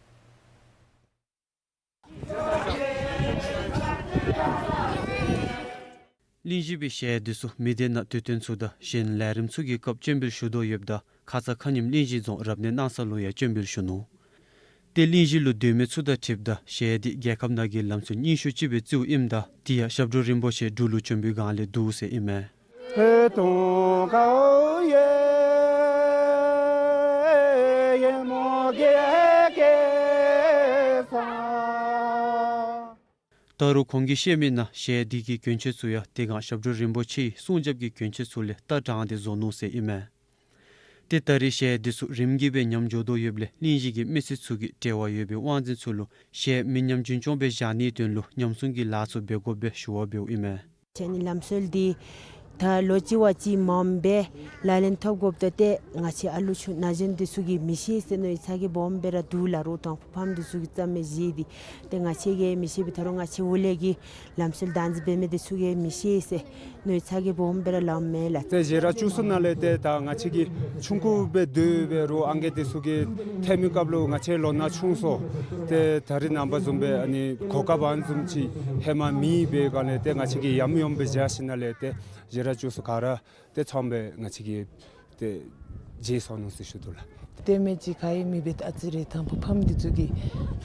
གླིང་བཞི་པའི་གཞས་འདི་ཚུ་མི་སྡེ་ནང་དུས་སྟོན་ཚུ་དང་གཞན་ལས་རིམ་ཚུ་གི་སྐབས་སྤྱན་འབུལ་ཞུ་དོ་ཡོདཔ་ད་ཁ་ཙ་ཁ་ཉིནམ་གླིང་བཞི་རྫོང་རབ་གནས་གནང་ས་ལུ་ཡང་སྤྱན་འབུལ་ཞུ་ནུག། ཏེ་གླིང་བཞི་ལུ་སྡོད་མི་ཚུ་དང་འཁྲིལཝ་ད་གཞས་འདི་རྒྱལ་ཁབ་ནང་གི་ལམ་སྲོལ་རྙིང་ཤོས་ཅིག་སྦེ་བརྩིཝ་ཨིནམ་ད་དེ་ཡང་ཞབས་དྲུང་རིན་པོ་ཆེ་འབྲུག་ལུ་བྱོན་པའི་སྒང་ལས་འདུག་ཟེར་ཨིན་མས། ད་རུང་ཁོང་གིས་བཤད་མི་ནང་གཞས་འདི་གི་གྱོན་ཆས་ཚུ་ཡང་དེ་སྒང་ཞབས་དྲུང་རིན་པོ་ཆེའི་སྲུང་སྐྱོབ་ཀྱི་གྱོན་ཆས་ཚུ་ལས་ལྟ་དྲངས་ཏེ་བཟོ་ནུག་ཟེར་ཨིན་མས། ཏེ་ད་རེས་གཞས་འདི་ཚུ་རིམ་གྱིས་སྦེ་ཉམས་འགྱོ་དོ་ཡོདཔ་ལས་གླིང་བཞི་གི་མི་སེར་ཚུ་གིས་འབྲེལ་བ་ཡོད་པའི་དབང་འཛིན་ཚུ་ལུ་གཞས་མི་ཉམས་རྒྱུན་སྐྱོང་སྦེ་བཞག་ནིའི་དོན་ལུ་ཉམས་སྲུང་གི་ལཱ་ཚུ་འབད་དགོཔ་སྦེ་ཞུ་བ་འབདཝ་ཨིན་མས། ཁྱེད་ནི་ལམ་སྲོལ་འདི་ད་ལོ་གཅིག་བ་གཅིག་མངམ་སྦེ་ལག་ལེན་འཐབ་དགོཔ་ད་ཏེ་ང་བཅས་ཨ་ལུ་ཆུང་ན་གཞོན་འདི་ཚུ་གིས་མི་ཤེས་ཟེར་མནོ་བའི་ཚ་གྱང་སྦོམ་སྦེ་ར་འདུག་ལགས། རོགས་དང་ཕམ་འདི་ཚུ་གིས་རྩ་མེད་བཞེས་ཏེ་ཏེ་ང་བཅས་ཀྱིས་མི་ཤེས་པས། ད་རུང་ང་བཅས་འོག་ལས་ཀྱི་ལམ་སྲོལ་བདག་འཛིན་འབད་མི་འདི་ཚུ་གིས་མི་ཤེས་ཟེར་མནོ་བའི་ཚ་གྱང་སྦོམ་སྦེ་ར་ལངམ་མས་ལགས། ཏེ་ཞེ་དྲག་བཅུ་གསུམ་ནང་ལས་ཏེ་ད་ང་བཅས་ཀྱིས་ཆུང་ཀུ་སྦེ་སྡོད་འབད་རུང་ཨང་རྒས་འདི་ཚུ་གིས་ཐོན་མི་སྐབས་ལུ་ང་བཅས་ལོ་ན་ཆུང་སོང་། ཏེ་ད་རིས་ནངས་པ་བཟུམ་སྦེ་ཨ་ནི་གོ་སྐབས་ཨ་ནི་བཟུམ་ཅིག་ཧེ་མ་མེད་པའི་སྒང་ལས་ཏེ་ང་བཅས་ཀྱིས་ཡམ་ཡོམ་སྦེ་བཞག་ཞིནམ་ལས་ཏེ་ཞེ་དྲག་བཅུ་གསུམ་ག་ར་ཏེ་ཚངམ་སྦེ་ང་བཅས་ཀྱིས་ཏེ་བརྗེད་སོང་ནུག་ཟེར་ཞུ་དོ་ལགས། ལྟདམོ་ཅིག་ག་ཡང་མེད་པས། ཨ་ཙི་རེ་དང་ཕུ་ཕམ་འདི་ཚུ་གིས་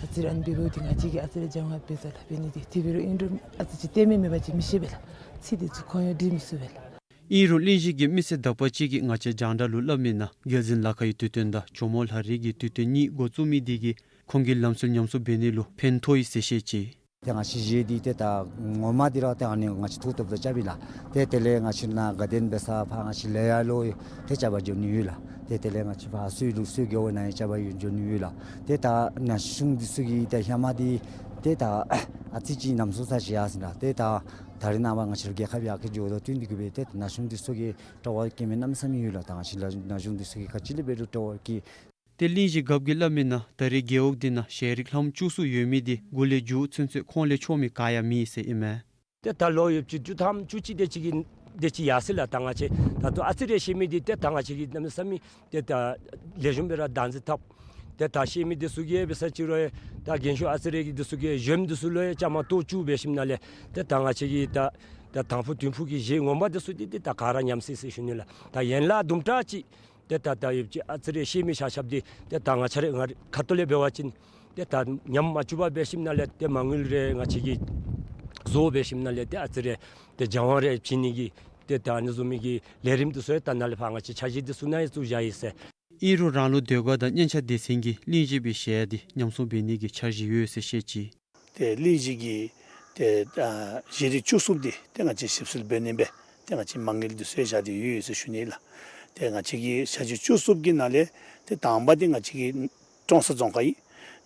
ཨ་ཙི་རེ་ཨ་ནི་འབདཝ་ད་ང་བཅས་ཀྱིས་ཨ་ཙི་རེ་སྦྱང་བ་འབད་ས་ལགས། འབད་ནི་འདི་དེ་འབད་རུང་ཨིན་རུང་ཨ་ཙི་ཅིག་ལྟདམོ་མེད་པ་ཅིན་མི་ཤེས་པས་ལགས། ཚིག་འདི་ཚུ་ཁོང་ཡང་འགྲིག་མི་ཚུགས་པས་ལགས། ཨིན་རུང་གླིང་བཞི་གི་མི་སེར་དག་པ་ཅིག་གིས་ང་བཅས་རྒྱང་བསྒྲགས་ལུ་སླབ་མི་ནང་རྒྱལ་འཛིན་ལ་ཁ་གི་དུས་སྟོན་དང་ཇོ་མོ་ལྷ་རི་གི་དུས་སྟོན་གཉིས་འགོ་བཙུགས་མི་འདི་གིས་ཁོང་གི་ལམ་སྲོལ་ཉམས་གསོ་འབད་ནི་ལུ་ཕན་ཐོགས་ཡི་ཟེར་བཤད་ཅི། ཏེ་ང་བཅས་གཞས་འདི་ཏེ་ད་ངོ་མ་འདི་ར་ཏེ་ཨ་ནི་ང་བཅས་ཐུགས་སྟོབས་དང་རྐྱབ་ཨིན་ལགས། ཏེ་དེ་ལས་ང་བཅས་ནཱ་དགའ་ལྡན་དཔེ་ས་ཕར་ང་བཅས་ལེ་ཡ་ལུ་ཏེ་རྐྱབ་པར་འགྱོ་ནི་ཡོད་ལགས། ཏེ་དེ་ལས་ང་བཅས་ཕར་སོ་ཡི་ལུགས་སྲོལ་རྒེད་འོག་ནང་ཡང་རྐྱབ་པར་འགྱོ་ནི་ཡོད་ལགས། ཏེ་ད་ན་གཞོན་འདི་ཚུ་གིས་ཏེ་ཧེ་མ་འདི་ཏེ་ད་ཨ་ཙི་ཅིག་ཉམས་སྲུང་ས་ཅིག་ཡར་སོང་ལགས། ཏེ་ད་ད་རེས་ནངས་པ་ང་བཅས་རྒྱལ་ཁབ་ཡར་རྒྱས་འགྱོཝ་དང་བསྟུན་ཏེ་གིས་སྦེ་ཏེ་ན་གཞོན་འདི་ཚུ་གིས་སྤྲོ་བ་བསྐྱེད་མི་གནམ་མེད་ས་མེད་ཡོད་ལགས། ད་ང་བཅས་ལ་ན་གཞོན་འདི་ཚུ་གིས་ག་ཅི་ལས་འབད་རུང་སྤྲོ་བ་བསྐྱེད། ཏེ་གླིང་བཞི་རྒཔོ་གིས་སླབ་མི་ནང་ད་རེས་རྒེད་འོག་འདི་ནང་གཞས་རིགས་ལྷགཔ་བཅུ་གསུམ་ཡོད་མི་འདི་འགོ་ལས་མཇུག་ཚུན་ཚོད་ཁོང་ལས་ཆོག་མི་ག་ཡང་མེད་ཟེར་ཨིན་མས། ཏེ་ད་ལོ་ཡོདཔ་ཅིག་བཅུ་ཐམ་བཅུ་གཅིག་དེ་ཅིག་གི་དེ་ཅིག་ཡར་སོང་ལགས། ད་ང་བཅས་ད་ལྟོ་ཨ་ཙི་རེ་ཤེས་མི་འདི་ཏེ་ད་ང་བཅས་ཀྱིས་གནམ་མེད་ས་མེད་ཏེ་ད་ལེགས་ཤོམ་སྦེ་ར་བདག་འཛིན་འཐབ། ཏེ་ད་ཤེས་མི་འདི་ཚུ་གིས་འབད་ས་ཅིག་རུང་ད་རྒན་ཤོས་ཨ་ཙི་རེ་གི་འདི་ཚུ་གིས་གཞོནམ་འདི་ཚུ་ལུ་ཡང་བཅའ་མར་གཏོགས་བཅུག་འབད་ཞིནམ་ལས་ཏེ་ད་ང་བཅས་ཀྱིས་ད་ད་དང་ཕུ་བདུན་ཕུ་གི་གཞས་ངོ་མ་འདི་ཚུ་འདི་ཏེ་ད་ག་ར་ཉམས་སོ་ཡི་ཟེར་ཞུ་ནི་ལགས། ད་ཡན་ལག་དུམ་གྲ་ཅིག་ཏེ་ད་ད་ཡོདཔ་ཅིག་ཨ་ཙི་རེ་ཤེས་མི་ཤ་ཤབ་འདི་ཏེ་ད་ང་བཅས་རའི་ང་རའི་ཁ་ཐུག་ལས་འབད་བ་ཅིན་ཏེ་ད་ཉམས་མ་བཅུག་པར་འབད་ཞིནམ་ལས་ཏེ་མ་དངུལ་རེ་ང་བཅས་ཀྱིས་བཟོ་འབད་ཞིནམ་ལས་ཏེ་ཨ་ཙི་རེ་ཏེ་སྦྱང་བ་རེ་བྱིན་ནི་གི་ཏེ་ད་ཨ་ནི་བཟུམ་མའི་གི་ལས་རིམ་འདི་ཚུ་ཡང་ད་ནཱ་ལས་ཕར་ང་བཅས་འཆར་གཞི་འདི་ཚུ་ནང་ཡང་བཙུགས་བཞག་ཡི་ཟེར། ཨིན་རུང་རང་ལུགས་ཟློས་གར་དང་སྙན་ཆ་སྡེ་ཚན་གྱིས་གླིང་བཞི་པའི་གཞས་འདི་ཉམས་སྲུང་འབད་ནི་གི་འཆར་གཞི་ཡོད་ཟེར་བཤད་ཅི། ཏེ་གླིང་བཞི་གི་ཏེ་ཨ་གཞས་རིགས་བཅུ་གསུམ་འདི་ཏེ་ང་བཅས་ཞིབ་འཚོལ་འབད་ནི་སྦེ་ཏེ་ང་བཅས་མ་དངུལ་འདི་ཚུ་ཡང་བཞག་སྟེ་ཡོད་ཡོད་ཟེར་ཞུ་ནི་ལགས། ཏེ་ང་བཅས་ཀྱི་འཆར་གཞི་བཅུ་གསུམ་གྱི་ནང་ལས་ཏེ་དང་པ་འདི་ང་བཅས་ཀྱི་ཀྲོང་གསར་རྫོང་ཁག་ཨིན།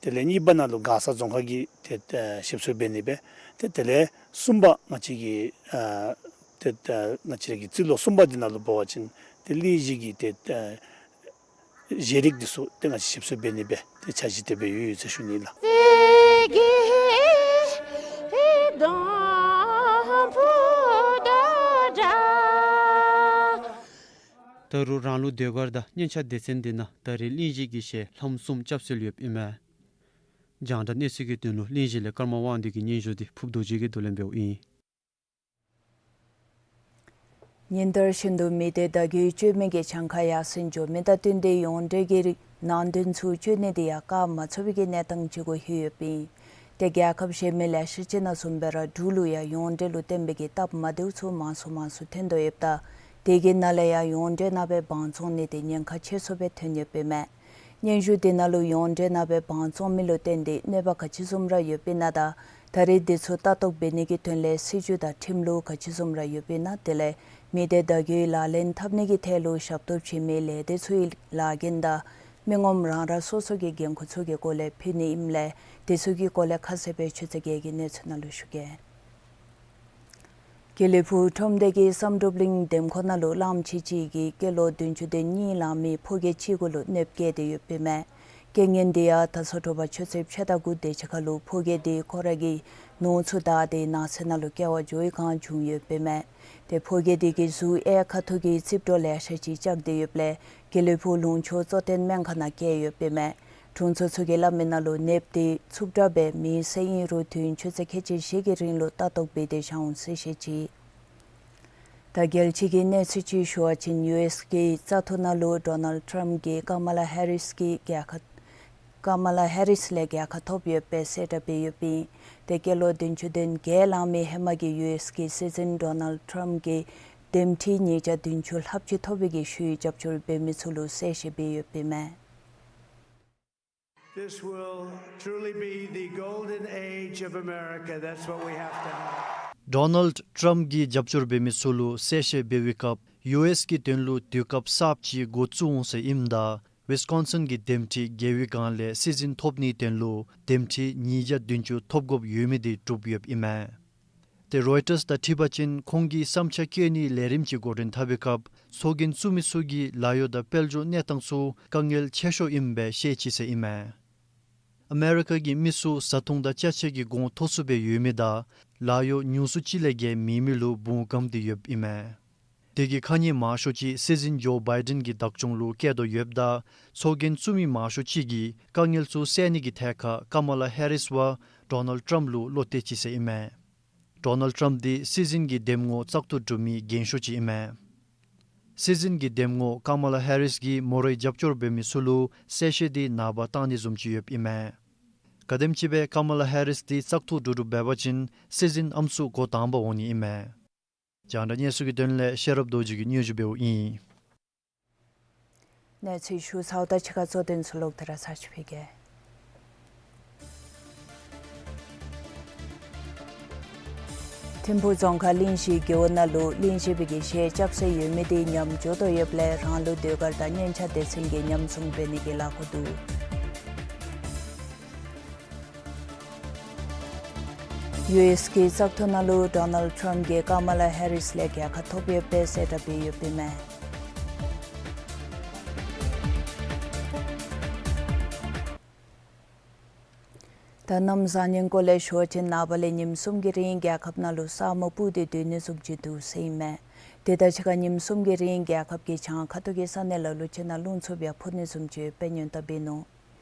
དེ་ལས་གཉིས་པ་ནང་ལུ་མགར་ས་རྫོང་ཁག་གི་ཏེ་ཨ་ཞིབ་འཚོལ་འབད་ནི་སྦེ་ཏེ་དེ་ལས་གསུམ་པ་ང་བཅས་ཀྱི་ཨ་ཏེ་ཨ་ང་བཅས་ར་གི་རྩིས་ལོ་གསུམ་པ་འདི་ནང་ལུ་འབད་བ་ཅིན་ཏེ་གླིང་བཞི་གི་ཏེ་ཨ་གཞས་རིགས་འདི་ཚུ་ཏེ་ང་བཅས་ཞིབ་འཚོལ་འབད་ནི་སྦེ་ཏེ་འཆར་གཞི་དེ་སྦེ་ཡོད་ཡོད་ཟེར་ཞུ་ནི་ལགས། ད་རུང་རང་ལུགས་ཟློས་གར་དང་སྙན་ཆ་སྡེ་ཚན་འདི་ནང་ད་རེས་གླིང་བཞི་གི་གཞས་ལྷམ་གསུམ་རྐྱབ་སྲོལ་ཡོདཔ་ཨིན་མས། རྒྱང་བསྒྲགས་གནས་ཚུལ་གྱི་དོན་ལུ་གླིང་བཞི་ལས་ཀརྨ་དབང་འདུས་ཀྱི་སྙན་ཞུ་འདི་ཕུརབ་རྡོ་རྗེ་གིས་བསྡུ་ལེན་འབདཝ་ཨིན། ཉིན་ལྟར་བཞིན་དུ་མི་སྡེ་བརྡ་བརྒྱུད་བཅོས་མིན་གྱི་གྱངས་ཁ་ཡར་སེང་འགྱོ་མི་དང་བསྟུན་ཏེ་ཡོངས་འབྲེལ་གྱི་རིགས་ནང་དོན་ཚུ་བཅོས་ནི་འདི་ཡང་ཁག་མ་ཚུད་པའི་གི་གནས་སྟངས་ཅིག་གུ་ལྷོད་ཡོདཔ་ཨིན། ཏེ་རྒྱལ་ཁབ་གཞན་མི་ལེ་ཤ་ཅིག་ནང་བཟུམ་སྦེ་ར་འབྲུག་ལུ་ཡང་ཡོངས་འབྲེལ་ལུ་བརྟེན་པའི་གི་སྟབས་མ་བདེཝ་ཚུ་མང་སུ་མང་སུ་ཐོན་དོ་ཡོདཔ་ད་དེ་གི་ནང་ལས་ཡང་ཡོངས་འབྲེལ་ནང་སྦེ་དབང་བཙོང་ནི་དེ་ཉེན་ཁ་ཆེ་སུ་སྦེ་ཐོན་ཡོདཔ་ཨིན་མས། སྙན་ཞུ་དེ་ནང་ལུ་ཡོངས་འབྲེལ་ནང་སྦེ་དབང་བཙོང་མི་ལུ་བརྟེན་ཏེ་གནོད་པ་ག་ཅི་བཟུམ་ར་ཡོདཔ་ཨིན་ན་དང་ད་རེས་དེ་ཚུ་ལྟ་རྟོག་འབད་ནི་གི་དོན་ལས་སྲིད་བྱུས་དང་ཁྲིམས་ལུགས་ག་ཅི་བཟུམ་ར་ཡོདཔ་ཨིན་ན། དེ་ལས་མི་སྡེ་བརྡ་བརྒྱུད་ལག་ལེན་འཐབ་ནི་གི་ཐད་ལུ་ཞབས་ཏོག་བྱིན་མི་ལས་སྡེ་ཚུའི་ལཱ་འགན་དང་མི་ངོམ་རང་ར་སོ་སོ་གི་འགན་ཁུར་ཚུ་གི་སྐོར་ལས་ཕུལ་ནི་ཨིནམ་ལས་དེ་ཚུ་གི་སྐོར་ལས་ཁ་གསལ་སྦེ་ཆུ་ཚོད་བརྒྱད་ཀྱི་གནས་ཚུལ་ནང་ལུ་ཞུ་གེ། དགེ་ལེགས་ཕུག་ཁྲོམ་སྡེ་གི་བསམ་གྲུབ་གླིང་འདེམས་ཁོངས་ནང་ལུ་གླངམོ་ཆེ་ཅིག་གིས་སྐྱེས་ལོ་བདུན་ཅུ་དོན་གཉིས་ལང་མི་ཕོ་སྐྱེས་ཅིག་གུ་ལུ་གནོདཔ་བཀལ་ཏེ་ཡོདཔ་ཨིན་མས། རྐྱེན་ངན་དེ་ཡང་ད་སོ་དྲོ་པ་ཆུ་ཚོད་ཕྱེད་དང་དགུ་དེ་ཅིག་ཁར་ལུ་ཕོ་སྐྱེས་དེ་ཁོ་ར་གི་ནོར་ཚུ་བདའ་སྟེ་ནགས་ཚལ་ནང་ལུ་སྐྱེལ་བར་འགྱོ་བའི་སྒང་བྱུང་ཡོདཔ་ཨིན་མས། ཏེ་ཕོ་སྐྱེས་དེ་གི་གཟུགས་གཡས་ཁ་ཐུག་གི་རྩིབས་སྒྲོ་ལེ་ཤ་ཅིག་བཅག་སྟེ་ཡོདཔ་ལས་དགེ་ལེགས་ཕུག་ལུང་ཕྱོགས་གཙོ་བསྟེན་སྨན་ཁང་ནང་བསྐྱལ་ཡོདཔ་ཨིན་མས། དྲུང་འཚོ་ཚུ་གིས་སླབ་མི་ནང་ལུ་གནོདཔ་དེ་འཚུབ་དྲགས་སྦེ་མེད་ཟེར་ཨིན་རུང་དུས་ཡུན་ཆུ་ཚོད་ཁལ་གཅིག་བཞི་གི་རིང་ལུ་ལྟ་རྟོག་འབད་དེ་བཞག་འོང་ཟེར་བཤད་ཅི། ད་རྒྱལ་སྤྱི་གི་གནས་ཚུལ་ཅིག་ཞུ་བ་ཅིན་ཡུ་ཨེསི་གི་བཙག་འཐུ་ནང་ལུ་ཌོ་ནལཌ་ཊམཔ་གིས་ཀ་མ་ལ་ཧེ་རིསི་གི་རྒྱལ་ཁ་ཀ་མ་ལ་ཧེ་རིསི་ལས་རྒྱལ་ཁ་ཐོབ་ཡོདཔ་སྦེ་གསལ་བསྒྲགས་འབད་ཡོདཔ་ཨིན། ཏེ་སྐྱེས་ལོ་བདུན་ཅུ་དོན་བརྒྱད་ལང་མི་ཧེ་མ་གི་ཡུ་ཨེསི་གི་སྲིད་འཛིན་ཌོ་ནལཌ་ཊམཔ་གིས་འདེམས་ཁྲི་ཉིས་བརྒྱ་བདུན་ཅུ་ལྷགཔ་ཅིག་ཐོབ་པའི་གི་ཞུ་ཡིག་རྒྱབ་སྐྱོར་འབད་མི་ཚུ་ལུ་གསལ་བཤད་འབད་ཡོདཔ་ཨིན་མས། This will truly be the golden age of America. That's what we have to have. ཌོ་ནལཌ་ཊམཔ་གིས་རྒྱབ་སྐྱོར་འབད་མི་ཚུ་ལུ་གསལ་བཤད་འབད་བའི་སྐབས་ཡུ་ཨེསི་གི་དོན་ལུ་དུས་སྐབས་གསརཔ་ཅིག་འགོ་བཙུགས་འོང་ཟེར་ཨིནམ་ད་ཝིསི་ཀོན་སིན་གྱི་འདེམས་ཁྲི་བརྒལ་བའི་སྒང་ལས་སྲིད་འཛིན་ཐོབ་ནིའི་དོན་ལུ་འདེམས་ཁྲི་ཉིས་བརྒྱ་བདུན་ཅུ་ཐོབ་དགོཔ་ཡོད་མི་དེ་གྲུབ་ཡོདཔ་ཨིན་མས། ཏེ་རོའི་ཊརསི་དང་འཁྲིལ་བ་ཅིན་ཁོང་གིས་བསམ་འཆར་བཀོད་ནིའི་ལས་རིམ་ཅིག་འགོ་འདྲེན་འཐབ་པའི་སྐབས་ཚོགས་རྒྱན་བཙུགས་མི་ཚུ་གི་ལཱ་གཡོག་དང་དཔལ་འབྱོར་གནས་སྟངས་ཚུ་དཀའ་ངལ་ཆེ་ཤོས་ཨིནམ་སྦེ་བཤད་ཅི་ཟེར་ཨིན་མས། ཨ་མེ་རི་ཀ་གི་མི་ཚུ་བཟའ་འཐུང་དང་ཅ་ཆས་ཀྱི་གོང་མཐོ་སུ་སྦེ་ཡོད་མི་དང་ལཱ་གཡོག་ཉུང་སུ་ཅིག་ལས་བརྒལ་མེད་མི་ལུ་བུང་སྒམ་སྟེ་ཡོདཔ་ཨིན་མས། དེ་གིས་ཁ་ཉེས་མང་ཤོས་ཅིག་སྲིད་འཛིན་ཇོ་བའི་ཌེན་གྱི་བདག་སྐྱོང་ལུ་བཀལ་དོ་ཡོདཔ་ད་ཚོགས་རྒྱན་བཙུགས་མི་མང་ཤོས་ཅིག་གིས་དཀའ་ངལ་ཚུ་བསལ་ནི་གི་ཐད་ཁར་ཀ་མ་ལ་ཧེ་རིསི་བ་ཌོ་ནལཌ་ཊམཔ་ལུ་བློ་གཏད་ཅི་ཟེར་ཨིན་མས། ཌོ་ནལཌ་ཊམཔ་དེ་སྲིད་འཛིན་གྱི་འདེམས་ངོ་བཙག་འཐུ་གྲུབ་མི་རྒན་ཤོས་ཅིག་ཨིན་མས། སྲིད་འཛིན་གྱི་འདེམས་ངོ་ཀ་མ་ལ་ཧེ་རིསི་གིས་མོ་རའི་རྒྱབ་སྐྱོར་འབད་མི་ཚུ་ལུ་གསལ་བཤད་དེ་ནངས་པ་བཏང་ནི་བཟུམ་ཅིག་ཡོདཔ་ཨིན་མས། ག་དེམ་ཅིག་སྦེ་ཀ་མ་ལ་ཧེ་རིསི་དེ་བཙག་འཐུ་གྲུབ་གྲུབ་འབད་བ་ཅིན་སྲིད་འཛིན་ཨམ་སྲུ་འགོ་དང་པ་འོང་ནི་ཨིན་མས། རྒྱང་བསྒྲགས་གནས་ཚུལ་གྱི་དོན་ལས་ཤེས་རབ་རྡོ་རྗེ་གིས་སྙན་ཞུ་འབདཝ་ཨིན། གནས་ཚུལ་ཞུ་ཚརཝ་དང་གཅིག་ཁར་གཙོ་དོན་ཚུ་ལོག་སྟེ་ར་ཚར་ཅིག་ཕུལ་གེ། ཐིམ་ཕུག་རྫོང་ཁག་གླིང་བཞི་རྒེད་འོག་ནང་ལུ་གླིང་བཞི་པའི་གི་གཞས་རྐྱབ་སྲོལ་ཡོད་མི་དེ་ཉམས་འགྱོ་དོ་ཡོདཔ་ལས་རང་ལུགས་ཟློས་གར་དང་སྙན་ཆ་སྡེ་ཚན་གྱིས་ཉམས་སྲུང་འབད་ནི་གི་ལཱ་འགོ་བཙུགས། ཡུ་ཨེསི་གི་བཙག་འཐུ་ནང་ལུ་ཌོ་ནལཌ་ཊམཔ་གིས་ཀ་མ་ལ་ཧེ་རིསི་ལས་རྒྱལ་ཁ་ཐོབ་ཡོདཔ་སྦེ་གསལ་བསྒྲགས་འབད་ཡོདཔ་ཨིན་མས། ད་གནམ་བཟང་ངན་སྐོར་ལས་ཞུ་བ་ཅིན་ནངས་པ་ལས་ཉིནམ་གསུམ་གྱི་རིང་རྒྱལ་ཁབ་ནང་ལུ་ས་སྨུག་སྤུབས་ཏེ་སྡོད་ནི་བཟུམ་ཅིག་འདུག་ཟེར་ཨིན་མས། དེ་དང་གཅིག་ཁར་ཉིནམ་གསུམ་གྱི་རིང་རྒྱལ་ཁབ་ཀྱི་བྱང་ཁ་ཐུག་གི་ས་གནས་ལ་ལུ་ཅིག་ནང་རླུང་འཚུབ་ཡང་འཕུ་ནི་བཟུམ་ཅིག་ཡོདཔ་སྦེ་སྔོན་བརྡ་འབད་ནུག།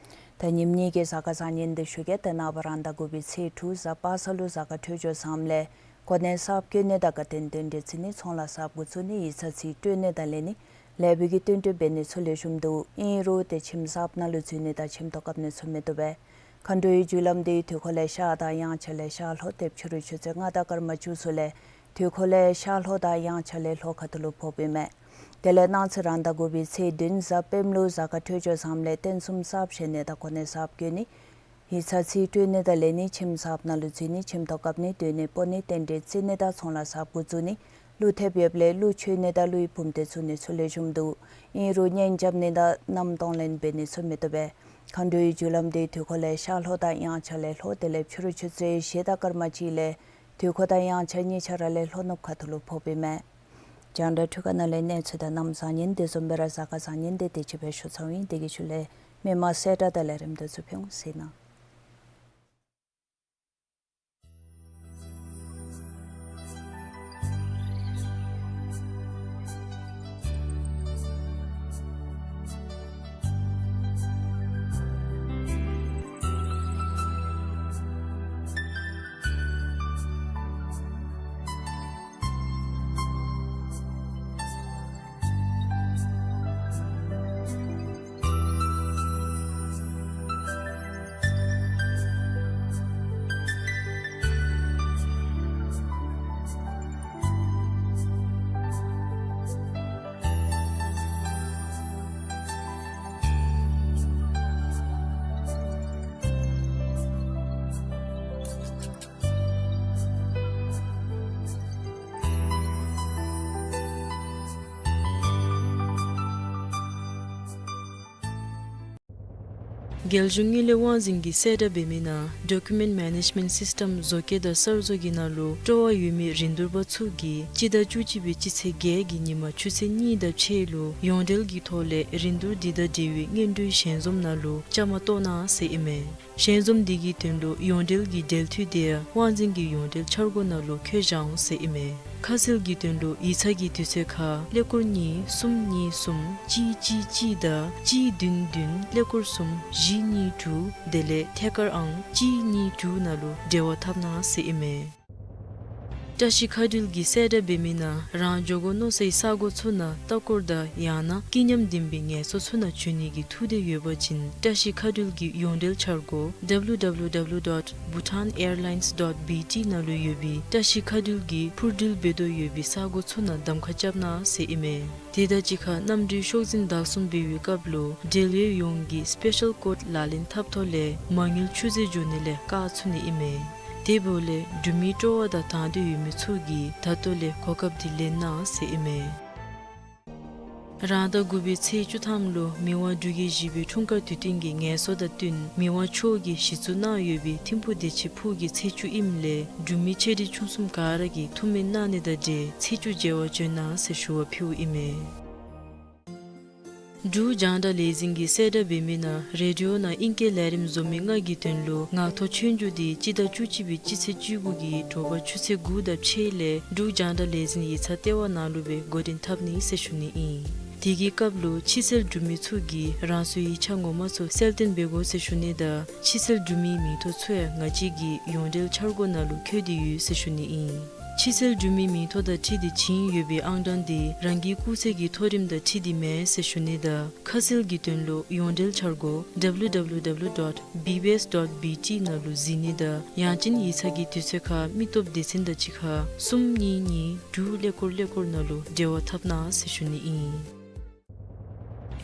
ད་ཉིནམ་གཉིས་ཀྱི་གཟའ་སྐར་བཟང་ངན་དེ་ཞུ་གེ། ད་ནངས་པ་རང་ཟླ་དགུ་པའི་ཚེས་དྲུག་གཟའ་པ་སངས་ལུ་གཟའ་སྐར་འཕྲོད་སྦྱོར་བཟངམ་ལས་གོ་གནས་གསརཔ་བསྐོ་ནི་དང་དགའ་སྟོན་རྟེན་འབྲེལ་བརྩི་ནི་ཚོང་ལཱ་གསརཔ་འགོ་བཙུགས་ནི་ཡིག་ཚང་རྩིས་སྤྲོད་ནི་དང་ལེན་ནི་ལེགས་པའི་གི་སྟོན་སྤྲོད་འབད་ནི་ཚུ་ལེགས་ཤོམ་འདུག། ཨིན་རུང་ཏེ་ཁྱིམ་གསརཔ་ནང་ལུ་འཛུལ་ནི་དང་ཁྱིམ་ཐོག་བཀབ་ནི་ཚུ་མི་བཏུབ་པས། མཁའ་འགྲོའི་རྒྱུ་ལམ་དེ་དུས་འཁོར་ལས་ཤར་དང་དབྱངས་འཆར་ལས་ཤར་ལྷོ་སྟེ་ཕྱི་རུ་ཆུ་ཚོད་ལྔ་དང་སྐར་མ་བཅུ་ཚུ་ལས་དུས་འཁོར་ལས་ཤར་ལྷོ་དང་དབྱངས་འཆར་ལས་ལྷོ་ཁ་ཐུག་ལུ་ཕོགཔ་ཨིན་མས། དེ་ལས་གནངས་ཚེ་རང་ཟླ་དགུ་པའི་ཚེས་བདུན་གཟའ་སྤེནམ་ལུ་གཟའ་སྐར་འཕྲོད་སྦྱོར་བཟངམ་ལས་རྟེན་གསུམ་གསརཔ་བཞེངས་ནི་དང་གོ་གནས་གསརཔ་བསྐོ་ནི། ཡིག་ཚང་རྩིས་སྤྲོད་ནི་དང་ལེན་ནི། ཁྱིམ་གསརཔ་ནང་ལུ་འཛུལ་ནི། ཁྱིམ་ཐོག་བཀབ་ནི། སྡོད་གནས་སྤོ་ནི། རྟེན་འབྲེལ་བརྩི་ནི་དང་ཚོང་ལཱ་གསརཔ་འགོ་བཙུགས་ནི། ཀླུ་ཐེབས་ཡོདཔ་ལས་ཀླུ་མཆོད་ནི་དང་ཀླུའི་བུམ་སྡེ་བཙུགས་ནི་ཚུ་ལེགས་ཤོམ་འདུག། ཨིན་རུང་གཉེན་རྐྱབ་ནི་དང་མནའམ་གཏོང་ལེན་འབད་ནི་ཚུ་མི་བཏུབ་པས། མཁའ་འགྲོའི་རྒྱུ་ལམ་དེ་དུས་འཁོར་ལས་ཤར་ལྷོ་དང་དབྱངས་འཆར་ལས་ལྷོ། དེ་ལས་ཕྱི་རུ་ཆུ་ཚོད་བཞི་དང་སྐར་མ་གཅིག་ལས་དུས་འཁོར་དང་དབྱངས་འཆར་གཉིས་ཆ་ར་ལས་ལྷོ་ནུབ་ཁ་ཐུག་ལུ་ཕོགཔ་ཨིན་མས། རྒྱང་བསྒྲགས་འཕྲུལ་ཁང་ནང་ལས་གནས་ཚུལ་དང་གནམ་བཟང་ངན་དེ་བཟུམ་སྦེ་ར་གཟའ་སྐར་བཟང་ངན་དེ་དེ་ཅིག་སྦེ་ཞུ་ཚརཝ་ཨིན། དེ་གི་ཤུལ་ལས་མི་མང་གསལ་བསྒྲགས་དང་ལས་རིམ་དེ་ཚུ་ཕུལ་འོང་ཟེར་ན། རྒྱལ་གཞུང་དངུལ་ལས་དབང་འཛིན་གྱིས་གསལ་བསྒྲགས་འབད་མི་ནང་Document Management System བཟོ་བཀོད་དང་གསར་བཟོ་གི་ནང་ལུ་སྤྲོ་བ་ཡོད་མི་རིན་བསྡུར་པ་ཚུ་གིས་སྤྱི་ཟླ་བཅུ་གཅིག་པའི་སྤྱི་ཚེས་བརྒྱད་ཀྱི་ཉིན་མ་ཆུ་ཚོད་གཉིས་དང་ཕྱེད་ལུ་ཡོངས་འབྲེལ་གྱི་ཐོག་ལས་རིན་བསྡུར་འདི་དང་འབྲེལ་བའི་སྔོན་འགྲོའི་ཞལ་འཛོམས་ནང་ལུ་བཅའ་མར་གཏོགས་གནང་ཟེར་ཨིན་མས། ཞལ་འཛོམས་འདི་གི་དོན་ལུ་ཡོངས་འབྲེལ་གྱི་འབྲེལ་མཐུད་དེ་ཡང་དབང་འཛིན་གྱི་ཡོངས་འབྲེལ་འཆར་སྒོ་ནང་ལུ་འཁོད་བཞག་འོང་ཟེར་ཨིན་མས། ཁ་གསལ་གྱི་དོན་ལུ་ཡིག་ཚང་གི་དུས་ཚོད་ཁར་ཀླད་ཀོར་གཉིས་གསུམ་གཉིས་གསུམ་གཅིག་གཅིག་གཅིག་དང་གཅིག་བདུན་བདུན་ཀླད་ཀོར་གསུམ་བཞི་གཉིས་དྲུག་དེ་ལས་ཐད་ཀར་ཨང་གཅིག་གཉིས་དྲུག་ནང་ལུ་འབྲེལ་བ་འཐབ་གནང་ཟེར་ཨིན་མས། བཀྲ་ཤིས་མཁའ་འགྲུལ་གྱིས་གསལ་བསྒྲགས་འབད་མི་ནང་རང་འགྱོ་དགོ་མནོ་སའི་ས་གོ་ཚུ་ནང་ལྟ་སྐོར་དང་ཡང་ན་སྐྱིད་ཉམས་ལྡན་པའི་ངལ་གསོ་ཚུ་ནང་བྱོན་ནི་གི་ཐུགས་འདོད་ཡོད་པ་ཅིན་བཀྲ་ཤིས་མཁའ་འགྲུལ་གྱི་ཡོངས་འབྲེལ་འཆར་སྒོ་W W W dot bhutan airlines dot B T ནང་ལུ་ཡོད་པའི་བཀྲ་ཤིས་མཁའ་འགྲུལ་གྱིས་འཕུར་འགྲུལ་འབད་དོ་ཡོད་པའི་ས་གོ་ཚུ་ནང་གདམ་ཁ་རྐྱབ་གནང་ཟེར་ཨིན་མས། དེ་དང་གཅིག་ཁར་གནམ་གྲུའི་ཤོག་འཛིན་བདག་བཟུང་འབད་བའི་སྐབས་ལུ་འབྲེལ་ཡོད་ཡོངས་ཀྱིས་Special Code ལག་ལེན་འཐབ་ཐོག་ལས་མ་དངུལ་ཆུད་ཟོས་འགྱོ་ནི་ལས་བཀག་ཚུགས་ནི་ཨིན་མས། དེ་འབདཝ་ལས་འབྲུག་མིའི་སྤྲོ་བ་དང་དང་འདོད་ཡོད་མི་ཚུ་གིས་ད་ལྟོ་ལས་གོ་སྐབས་འདི་ལེན་གནང་ཟེར་ཨིན་མས། རང་ཟླ་དགུ་པའི་ཚེས་བཅུ་ཐམ་ལུ་མི་དབང་འབྲུག་རྒྱལ་བཞི་པའི་འཁྲུངས་སྐར་དུས་སྟོན་གྱི་ངལ་གསོ་དང་བསྟུན་མི་དབང་མཆོག་གིས་གཞི་བཙུགས་གནང་ཡོད་པའི་ཐིམ་ཕུག་བདེ་ཆེན་ཕུག་གི་ཚེས་བཅུ་ཨིནམ་ལས་འབྲུག་མི་ཆེ་འབྲིང་ཆུང་གསུམ་ག་ར་གིས་ཐུགས་སྨོན་གནང་ནི་དང་འབྲེལ་ཚེས་བཅུ་མཇལ་བར་བྱོན་གནང་ཟེར་ཞུ་བ་ཕུལཝ་ཨིན་མས། འབྲུག་རྒྱང་བསྒྲགས་ལས་འཛིན་གྱིས་གསལ་བསྒྲགས་འབད་མི་ནང་རེ་ཌི་ཡོ་ནང་ཨིང་སྐད་ལས་རིམ་བཟོ་མི་ལྔ་གི་དོན་ལུ་ངག་ཐོག་ཆོས་རྒྱུགས་འདི་སྤྱི་ཟླ་བཅུ་གཅིག་པའི་སྤྱི་ཚེས་བཅུ་དགུ་གི་དྲོ་པ་ཆུ་ཚོད་དགུ་དང་ཕྱེད་ལས་འབྲུག་རྒྱང་བསྒྲགས་ལས་འཛིན་ཡིག་ཚང་ལྟེ་བ་ནང་ལུ་སྦེ་འགོ་འདྲེན་འཐབ་ནི་ཟེར་ཞུ་ནི་ཨིན། དེ་གི་སྐབས་ལུ་ཕྱི་སེལ་འབྲུག་མི་ཚུ་གིས་རང་སོའི་ཡིག་ཆ་ངོ་མ་ཚུ་གསལ་སྟོན་འབད་དགོ་ཟེར་ཞུ་ནི་དང་ཕྱི་སེལ་འབྲུག་མིའི་མིང་ཐོ་ཚུ་ཡང་ང་བཅས་ཀྱི་ཡོངས་འབྲེལ་འཆར་སྒོ་ནང་ལུ་འཁོད་དེ་ཡོད་ཟེར་ཞུ་ནི་ཨིན། ཕྱི་སེལ་འབྲུག་མིའི་མིང་ཐོ་དང་འཁྲིལ་ཏེ་བྱིན་ཡོད་པའི་ཨང་གྲངས་འདི་རང་གི་སྐུགས་ཚད་ཀྱི་མཐོ་རིམ་དང་འཁྲིལ་ཏེ་མེན་ཟེར་ཞུ་ནི་དང་ཁ་གསལ་གྱི་དོན་ལུ་ཡོངས་འབྲེལ་འཆར་སྒོ་W W W dot B B S dot B T ནང་ལུ་གཟིགས་ནི་དང་ཡང་ཅིན་ཡིག་ཚང་གི་དུས་ཚོད་ཁར་མི་སྟོབས་སྡེ་ཚན་དང་གཅིག་ཁར་གསུམ་གཉིས་གཉིས་དྲུག་ཀླད་ཀོར་ཀླད་ཀོར་ནང་ལུ་འབྲེལ་བ་འཐབ་གནང་ཟེར་ཞུ་ནི་ཨིན།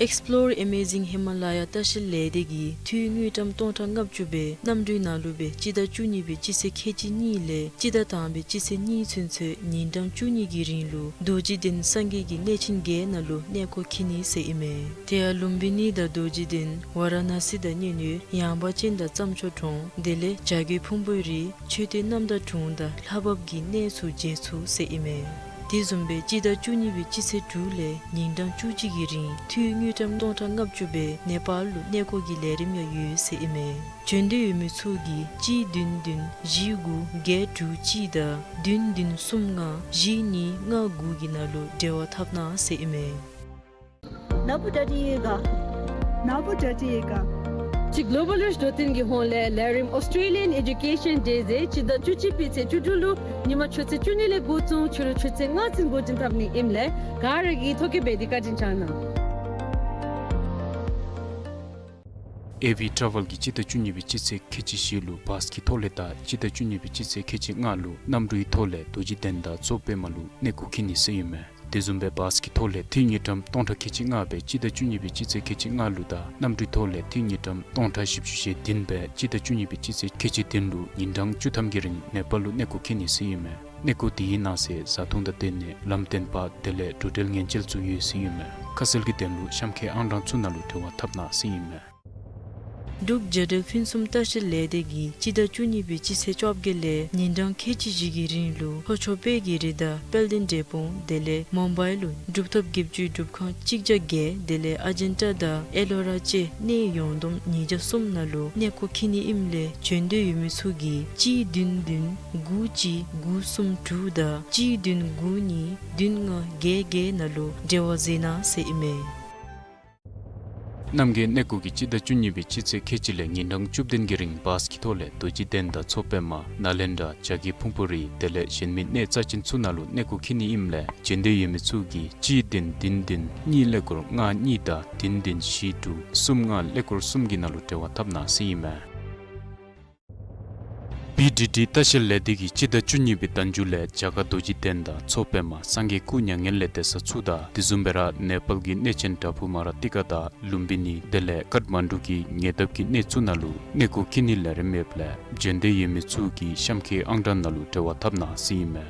Explore Amazing Himalaya ལྟ་བཤལ་ལས་སྡེ་གིས་འཐུས་དངུལ་ཀྲམ་སྟོང་ཕྲག་ལྔ་བཅུ་སྦེ་གནམ་གྲུའི་ནང་ལུ་སྦེ་སྤྱི་ཟླ་བཅུ་གཉིས་པའི་སྤྱི་ཚེས་ཁལ་གཅིག་གཉིས་ལས་སྤྱི་ཟླ་དང་པའི་སྤྱི་ཚེས་གཉིས་ཚུན་ཚོད་ཉིན་གྲངས་བཅུ་གཉིས་ཀྱི་རིང་ལུ་རྡོ་རྗེ་གདན་སངས་རྒྱས་ཀྱི་གནས་ཆེན་བརྒྱད་ནང་ལུ་གནས་སྐོར་འཁྱིད་ནི་ཟེར་ཨིན་མས། དེ་ཡང་ལུམྦི་ནི་དང་རྡོ་རྗེ་གདན་ཝ་ར་ཎ་སི་དང་མཉན་ཡོད་ཡངས་པ་ཅན་དང་རྩྭ་མཆོག་གྲོང་དེ་ལས་བྱ་རྒོད་ཕུང་པོའི་རི་མཆོད་རྟེན་རྣམ་དག་གྲོང་དང་ལྷ་བབས་ཀྱི་གནས་ཚུ་མཇལ་ཚུགས་ཟེར་ཨིན་མས། དེ་བཟུམ་སྦེ་སྤྱི་ཟླ་བཅུ་གཉིས་པའི་སྤྱི་ཚེས་དྲུག་ལས་ཉིན་གྲངས་བཅུ་གཅིག་གི་རིང་འཐུས་དངུལ་ཀྲམ་སྟོང་ཕྲག་ལྔ་བཅུ་སྦེ་ནེ་པཱལ་ལུ་གནས་སྐོར་གྱི་ལས་རིམ་ཡང་ཡོད་ཟེར་ཨིན་མས། བྱོན་འདོད་ཡོད་མི་ཚུ་གིས་གཅིག་བདུན་བདུན་བཞི་དགུ་བརྒྱད་དྲུག་གཅིག་དང་བདུན་བདུན་གསུམ་ལྔ་བཞི་གཉིས་ལྔ་དགུ་གི་ནང་ལུ་འབྲེལ་བ་འཐབ་གནང་ཟེར་ཨིན་མས། ནཱ་བུ་ཌ་ཌི་ཡེ་ག་ནཱ་བུ་ཌ་ཌི་ཡེ་ག་ཅིག་གོ་ལོ་བཱལ་རིཆ་འབྲུག་ལྗོངས་ཀྱི་ཧོངས་ལས་ལས་རིམ་Australian Education Day ཟེར་སྤྱི་ཟླ་བཅུ་གཅིག་པའི་ཚེས་བཅུ་དྲུག་ལུ་ཉིན་མ་ཆུ་ཚོད་བཅུ་གཉིས་ལས་འགོ་བཙུགས་ཕྱི་རུ་ཆུ་ཚོད་ལྔ་ཚུན་འགོ་འདྲེན་འཐབ་ནི་ཨིནམ་ལས་ག་ར་གིས་ཐོ་བཀོད་འབད་དེ་བཀའ་དྲིན་བསྐྱང་གནང་། ཨེ་ཝི་ཊ་རེ་ཝེལ་གྱིས་སྤྱི་ཟླ་བཅུ་གཉིས་པའི་སྤྱི་ཚེས་ཁལ་གཅིག་བཞི་ལུ་བཱས་ཀྱི་ཐོག་ལས་དང་སྤྱི་ཟླ་བཅུ་གཉིས་པའི་སྤྱི་ཚེས་ཁལ་གཅིག་ལྔ་ལུ་གནམ་གྲུའི་ཐོག་ལས་རྡོ་རྗེ་གདན་དང་མཚོ་པདྨ་ལུ་གནས་སྐོར་འཁྱིད་ནི་ཟེར་ཨིན་མས། དེ་བཟུམ་སྦེ་བཱས་ཀྱི་ཐོག་ལས་འཐུས་དངུལ་ཀྲམ་སྟོང་ཕྲག་ཁལ་གཅིག་ལྔ་སྦེ་སྤྱི་ཟླ་བཅུ་གཉིས་པའི་སྤྱི་ཚེས་ཁལ་གཅིག་ལྔ་ལུ་དང་གནམ་གྲུའི་ཐོག་ལས་འཐུས་དངུལ་ཀྲམ་སྟོང་ཕྲག་བཞི་བཅུ་ཞེ་བདུན་སྦེ་སྤྱི་ཟླ་བཅུ་གཉིས་པའི་སྤྱི་ཚེས་ཁལ་གཅིག་བདུན་ལུ་ཉིན་གྲངས་བཅུ་ཐམ་གྱི་རིང་ནེ་པཱལ་ལུ་གནས་སྐོར་འཁྱིད་ནི་ཟེར་ཨིན་མས། གནས་སྐོར་དེའི་ནང་གསེས་བཟའ་འཐུང་དང་དེ་ལས་ལམ་སྟོན་པ་དེ་ལས་འགྲུལ་འཕྲུལ་ཉེན་བཅོལ་ཚུ་ཡོད་ཟེར་ཨིན་མས། ཁ་གསལ་གྱི་དོན་ལུ་གཤམ་ཁའི་ཨང་གྲངས་ཚུ་ནང་ལུ་འབྲེལ་བ་འཐབ་གནང་ཟེར་ཨིན་མས། འབྲུག་རྒྱལ་འགྲུལ་ཕུན་སུམ་ལྟ་བཤལ་ལས་སྡེ་གིས་སྤྱི་ཟླ་བཅུ་གཉིས་པའི་སྤྱི་ཚེས་བཅོ་བརྒྱད་ལས་ཉིན་གྲངས་ཁལ་གཅིག་བཞི་གི་རིང་ལུ་ལྷོ་ཕྱོགས་དཔལ་གྱི་རི་དང་དཔལ་ལྡན་འབྲས་སྤུངས་དེ་ལས་མུམ་བའི་ལུ་གྲུབ་ཐོབ་བརྒྱད་ཅུའི་སྒྲུབ་ཁང་གཅིག་བརྒྱ་བརྒྱད་དེ་ལས་ཨ་ཇན་ཊ་དང་ཨེ་ལོ་ར་བཅས་གནས་ཡོངས་བསྡོམས་ཉིས་བརྒྱ་གསུམ་ནང་ལུ་གནས་སྐོར་འཁྱིད་ནི་ཨིནམ་ལས་བྱོན་འདོད་ཡོད་མི་ཚུ་གིས་གཅིག་བདུན་བདུན་དགུ་གཅིག་དགུ་གསུམ་དྲུག་དང་གཅིག་བདུན་དགུ་གཉིས་བདུན་ལྔ་བརྒྱད་བརྒྱད་ནང་ལུ་འབྲེལ་བ་མཛད་གནང་ཟེར་ཨིན་མས། རྣམ་རྒྱལ་གནས་སྐོར་གྱིས་སྤྱི་ཟླ་བཅུ་གཉིས་པའི་སྤྱི་ཚེས་ཁལ་གཅིག་ལས་ཉིན་གྲངས་བཅུ་བདུན་གྱི་རིང་བཱས་ཀྱི་ཐོག་ལས་རྡོ་རྗེ་གདན་དང་མཚོ་པདྨ་ནཱ་ལེནྡྲ་བྱ་རྒོད་ཕུང་པོ་རི་དེ་ལས་གཞན་མི་གནས་རྩ་ཅན་ཚུ་ནང་ལུ་གནས་སྐོར་འཁྱིད་ནི་ཨིནམ་ལས་བྱོན་འདོད་ཡོད་མི་ཚུ་གིས་གཅིག་བདུན་བདུན་བདུན་གཉིས་ཀླད་ཀོར་ལྔ་གཉིས་དང་བདུན་བདུན་བཞི་དྲུག་གསུམ་ལྔ་ཀླད་ཀོར་གསུམ་གྱི་ནང་ལུ་འབྲེལ་བ་འཐབ་གནང་ཟེར་ཨིན་མས། བི་ཌི་ཌི་ལྟ་བཤལ་ལས་སྡེ་གིས་སྤྱི་ཟླ་བཅུ་གཉིས་པའི་ཟླ་མཇུག་ལས་རྒྱ་གར་རྡོ་རྗེ་གདན་དང་མཚོ་པདྨ་སངས་རྒྱས་སྐུ་མྱ་ངན་ལས་འདས་ས་ཚུ་དང་དེ་བཟུམ་སྦེ་ར་ནེ་པཱལ་གྱི་གནས་ཆེན་བྲག་ཕུག་མ་ར་ཏི་ཀ་དང་ལུམ་བི་ནི་དེ་ལས་ཀཏ་མན་ཌུ་གི་ཉེ་འདབས་ཀྱི་གནས་ཚུ་ནང་ལུ་གནས་སྐོར་འཁྱིད་ནིའི་ལས་རིམ་ཡོདཔ་ལས་བྱོན་འདོད་ཡོད་མི་ཚུ་གིས་གཤམ་ཁའི་ཨང་གྲངས་ནང་ལུ་འབྲེལ་བ་འཐབ་གནང་ཟེར་ཨིན་མས།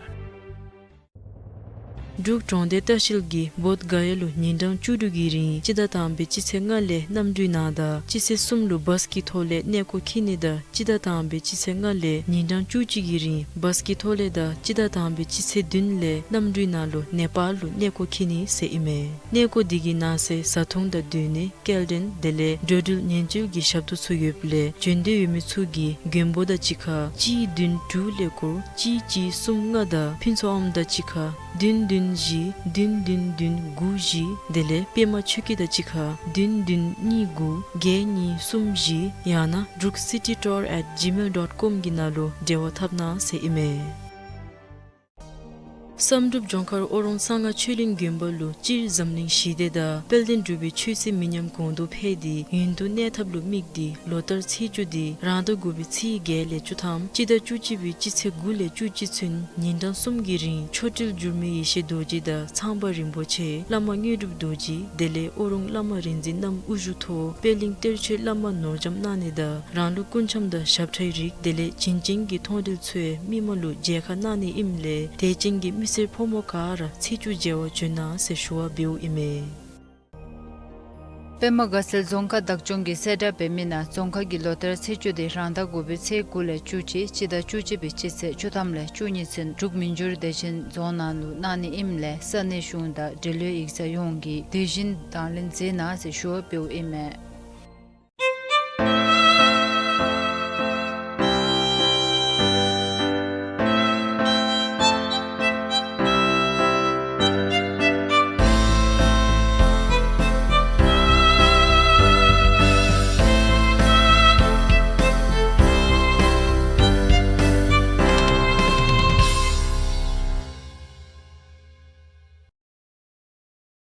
འབྲུག་གྲོང་སྡེ་ལྟ་བཤལ་གྱིས་བོདྷ་ག་ཡ་ལུ་ཉིན་གྲངས་བཅུ་དྲུག་གི་རིང་སྤྱི་ཟླ་དང་པའི་སྤྱི་ཚེས་ལྔ་ལས་གནམ་གྲུའི་ནང་དང་སྤྱི་ཚེས་གསུམ་ལུ་བཱས་ཀྱི་ཐོག་ལས་གནས་སྐོར་འཁྱིད་ནི་དང་སྤྱི་ཟླ་དང་པའི་སྤྱི་ཚེས་ལྔ་ལས་ཉིན་གྲངས་བཅུ་གཅིག་གི་རིང་བཱས་ཀྱི་ཐོག་ལས་དང་སྤྱི་ཟླ་དང་པའི་སྤྱི་ཚེས་བདུན་ལས་གནམ་གྲུའི་ནང་ལུ་ནེ་པཱལ་ལུ་གནས་སྐོར་འཁྱིད་ནི་ཟེར་ཨིན་མས། གནས་སྐོར་འདི་གི་ནང་གསེས་བཟའ་འཐུང་དང་སྡོད་གནས་སྐྱེལ་འདྲེན་དེ་ལས་འགྲོ་འགྲུལ་ཉེན་བཅོལ་གྱི་ཞབས་ཏོག་ཚུ་ཡོདཔ་ལས་བྱོན་འདོད་ཡོད་མི་ཚུ་གིས་མགོན་པོ་དང་གཅིག་ཁར་གཅིག་བདུན་དྲུག་ཀླད་ཀོར་གཅིག་གཅིག་གསུམ་ལྔ་དང་ཕུན་ཚོགས་ཨོམ་དང་གཅིག་ཁར་བདུན་བདུན་བཞི་བདུན་བདུན་བདུན་དགུ་བཞི་དེ་ལས་པདྨ་ཆོས་སྐྱིད་དང་གཅིག་ཁར་བདུན་བདུན་གཉིས་དགུ་བརྒྱད་གཉིས་གསུམ་བཞི་ཡང་ན་འབྲུག་སི་ཊི་ཊུར་ཨེཊ་ཇི་མེལ་ཌོཊ་ཀོམ་གྱི་ནང་ལུ་འབྲེལ་བ་འཐབ་གནང་ཟེར་ཨིན་མས། བསམ་གྲུབ་ལྗོངས་མཁར་ཨོ་རོང་གསང་སྔགས་ཆོས་གླིང་དགོན་པ་ལུ་སྤྱིར་འཛམ་གླིང་ཞི་བདེ་དང་དཔལ་ལྡན་འབྲུག་པའི་ཆོས་སྲིད་མི་ཉམས་གོང་དུ་འཕེལ་ཏེ་ཡུན་དུ་གནས་ཐབས་ལུ་དམིགས་ཏེ་ལོ་ལྟར་ཚེས་བཅུ་འདི་རང་ཟླ་དགུ་པའི་ཚེས་བརྒྱད་ལས་བཅུ་ཐམ་སྤྱི་ཟླ་བཅུ་གཅིག་པའི་སྤྱི་ཚེས་དགུ་ལས་བཅུ་གཅིག་ཚུན་ཉིན་གྲངས་གསུམ་གྱི་རིང་མཆོག་སྤྲུལ་འགྱུར་མེད་ཡེ་ཤེས་རྡོ་རྗེ་དང་ཚངས་པ་རིན་པོ་ཆེ་བླ་མ་དངོས་གྲུབ་རྡོ་རྗེ་དེ་ལས་ཨོ་རོང་བླ་མ་རིག་འཛིན་རྣམ་དབུ་བཞུགས་ཐོག་པད་གླིང་གཏེར་ཆོས་བླ་མ་ནོར་རྒྱམ་གནང་ནི་དང་རང་ལུགས་སྐུ་འཆམ་དང་ཞབས་ཁྲའི་རིགས་དེ་ལས་བྱིན་ཅན་གྱི་མཐོང་གྲོལ་ཚུ་མི་མང་ལུ་མཇལ་ཁ་གནང་ནི་ཨིནམ་ལས་དད་ཅན་གྱི་མི་སེར་ཕོ་མོ་ག་ར་ཚེས་བཅུ་མཇལ་བར་བྱོན་གནང་ཟེར་ཞུ་བ་འབདཝ་ཨིན་མས། པདྨ་དགའ་ཚལ་རྫོང་ཁག་བདག་སྐྱོང་གིས་གསལ་བསྒྲགས་འབད་མི་ནང་རྫོང་ཁག་གི་ལོ་ལྟར་ཚེས་བཅུ་འདི་རང་ཟླ་དགུ་པའི་ཚེས་དགུ་ལས་བཅུ་གཅིག་སྤྱི་ཟླ་བཅུ་གཅིག་པའི་སྤྱི་ཚེས་བཅུ་ཐམ་ལས་བཅུ་གཉིས་ཚུན་འབྲུག་མི་འགྱུར་བདེ་ཆེན་རྫོང་ནང་ལུ་གནང་ནི་ཨིནམ་ལས་ས་གནས་གཞུང་དང་འབྲེལ་ཡོད་ཡིག་ཚང་ཡོངས་ཀྱིས་དེ་བཞིན་དང་ལེན་མཛད་གནང་ཟེར་ཞུ་བ་འབདཝ་ཨིན་མས།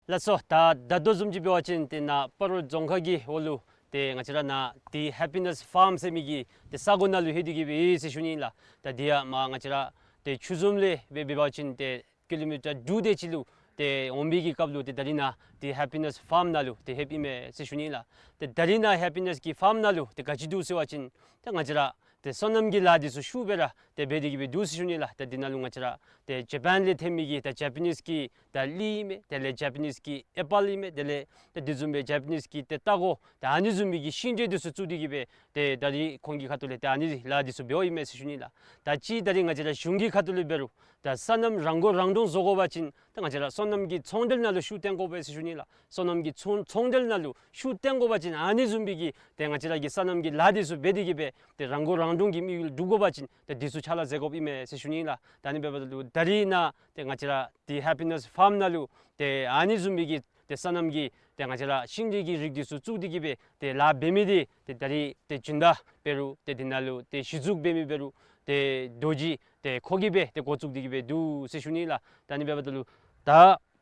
ལགས་སོ། ད་ད་ལྟོ་བཟུམ་ཅིག་འབད་བ་ཅིན་ཏེ་ནཱ་སྤ་རོ་རྫོང་ཁག་གི་འོག་ལུ་ཏེ་ང་བཅས་ར་ནཱ་ཏེ་ཧེ་པི་ནེས་ཕཱརམ་ཟེར་མི་གི་ཏེ་ས་གོ་ནང་ལུ་ལྷོད་དེ་གི་སྦེ་ཡོད་ཟེར་ཞུ་ནི་ལགས། ད་འདི་ཡང་མར་ང་བཅས་ར་ཏེ་ཆུ་འཛོམས་ལས་སྦེ་འབད་བ་ཅིན་ཏེ་ཀི་ལོ་མི་ཊར་དྲུག་དེ་ཅིག་ལུ་ཏེ་འོང་བའི་གི་སྐབས་ལུ་ཏེ་ད་རིས་ནཱ་ཏེ་ཧེ་པི་ནེས་ཕཱརམ་ནང་ལུ་ཏེ་ལྷོདཔ་ཨིན་མས་ཟེར་ཞུ་ནི་ལགས། ཏེ་ད་རིས་ནཱ་ཧེ་པི་ནེས་ཀྱི་ཕཱརམ་ནང་ལུ་ཏེ་ག་ཅི་འདུག་ཟེར་བ་ཅིན་ཏེ་ང་བཅས་ར་ཏེ་སོ་ནམ་གྱི་ལཱ་འདི་ཚུ་ཤུགས་སྦེ་ར་ཏེ་འབད་དེ་གི་སྦེ་འདུག་ཟེར་ཞུ་ནི་ལགས། ཏེ་འདི་ནང་ལུ་ང་བཅས་ར་ཏེ་ཇ་པཱན་ལས་ཐོན་མི་གི་ཏེ་ཇ་པ་ནིས་ཀྱི་ད་གླི་ཨིན་མས། དེ་ལས་ཇ་པ་ནིས་ཀྱི་ཨེ་པཱལ་ཨིན་མས། དེ་ལས་ཏེ་དེ་བཟུམ་སྦེ་ཇ་པ་ནིས་ཀྱི་ཏེ་རྟ་མགོ་ཏེ་ཨ་ནི་བཟུམ་མའི་གི་ཤིང་འབྲས་འདི་ཚུ་བཙུགས་ཏེ་གི་སྦེ་ཏེ་ད་རིས་ཁོང་གི་ཁ་ཐུག་ལས་ཏེ་ཨ་ནི་ལཱ་འདི་ཚུ་འབདཝ་ཨིན་མས་ཟེར་ཞུ་ནི་ལགས། ད་ཅི་ད་རིས་ང་བཅས་ར་གཞུང་གི་ཁ་ཐུག་ལས་འབད་རུང་ད་སོ་ནམ་རང་མགོ་རང་འདྲོངས་བཟོ་དགོ་པ་ཅིན་ད་ང་བཅས་ར་སོ་ནམ་གྱི་ཚོང་འབྲེལ་ནང་ལུ་ཤུགས་བཏོན་དགོ་པས་ཟེར་ཞུ་ནི་ལགས། སོ་ནམ་གྱི་ཚོང་ཚོང་འབྲེལ་ནང་ལུ་ཤུགས་བཏོན་དགོ་པ་ཅིན་ཨ་ནི་བཟུམ་མའི་གི་ཏེ་ང་བཅས་ར་གི་སོ་ནམ་གྱི་ལཱ་འདི་ཚུ་འབད་དེ་གི་སྦེ་ཏེ་རང་མགོ་རང་འདྲོངས་ཀྱི་དམིགས་ཡུལ་འགྲུབ་དགོ་པ་ཅིན་ཏེ་འདི་ཚུ་ཕྱག་ལཱ་མཛད་དགོཔ་ཨིན་མས་ཟེར་ཞུ་ནི་ལགས། ད་ཨ་ནི་འབདཝ་ད་ལུ་ད་རིས་ནཱ་ཏེ་ང་བཅས་ར་ཏེ་ཧེ་པི་ནེས་ཕཱརམ་ནང་ལུ་ཏེ་ཨ་ནི་བཟུམ་མའི་གི་ཏེ་སོ་ནམ་གྱི་ཏེ་ང་བཅས་ར་ཤིང་འབྲས་ཀྱི་རིགས་འདི་ཚུ་བཙུགས་ཏེ་གི་སྦེ་ཏེ་ལཱ་འབད་མི་འདི་ཏེ་ད་རིས་ཏེ་སྦྱིན་བདག་འབད་རུང་ཏེ་འདི་ནང་ལུ་ཏེ་གཞི་བཙུགས་འབད་མི་འབད་རུང་ཏེ་རྡོ་རྗེ་ཏེ་ཁོ་གིས་སྦེ་ཏེ་འགོ་བཙུགས་ཏེ་གི་སྦེ་འདུག་ཟེར་ཞུ་ནི་ལགས། ད་ཨ་ནི་འབདཝ་ད་ལུ་ད་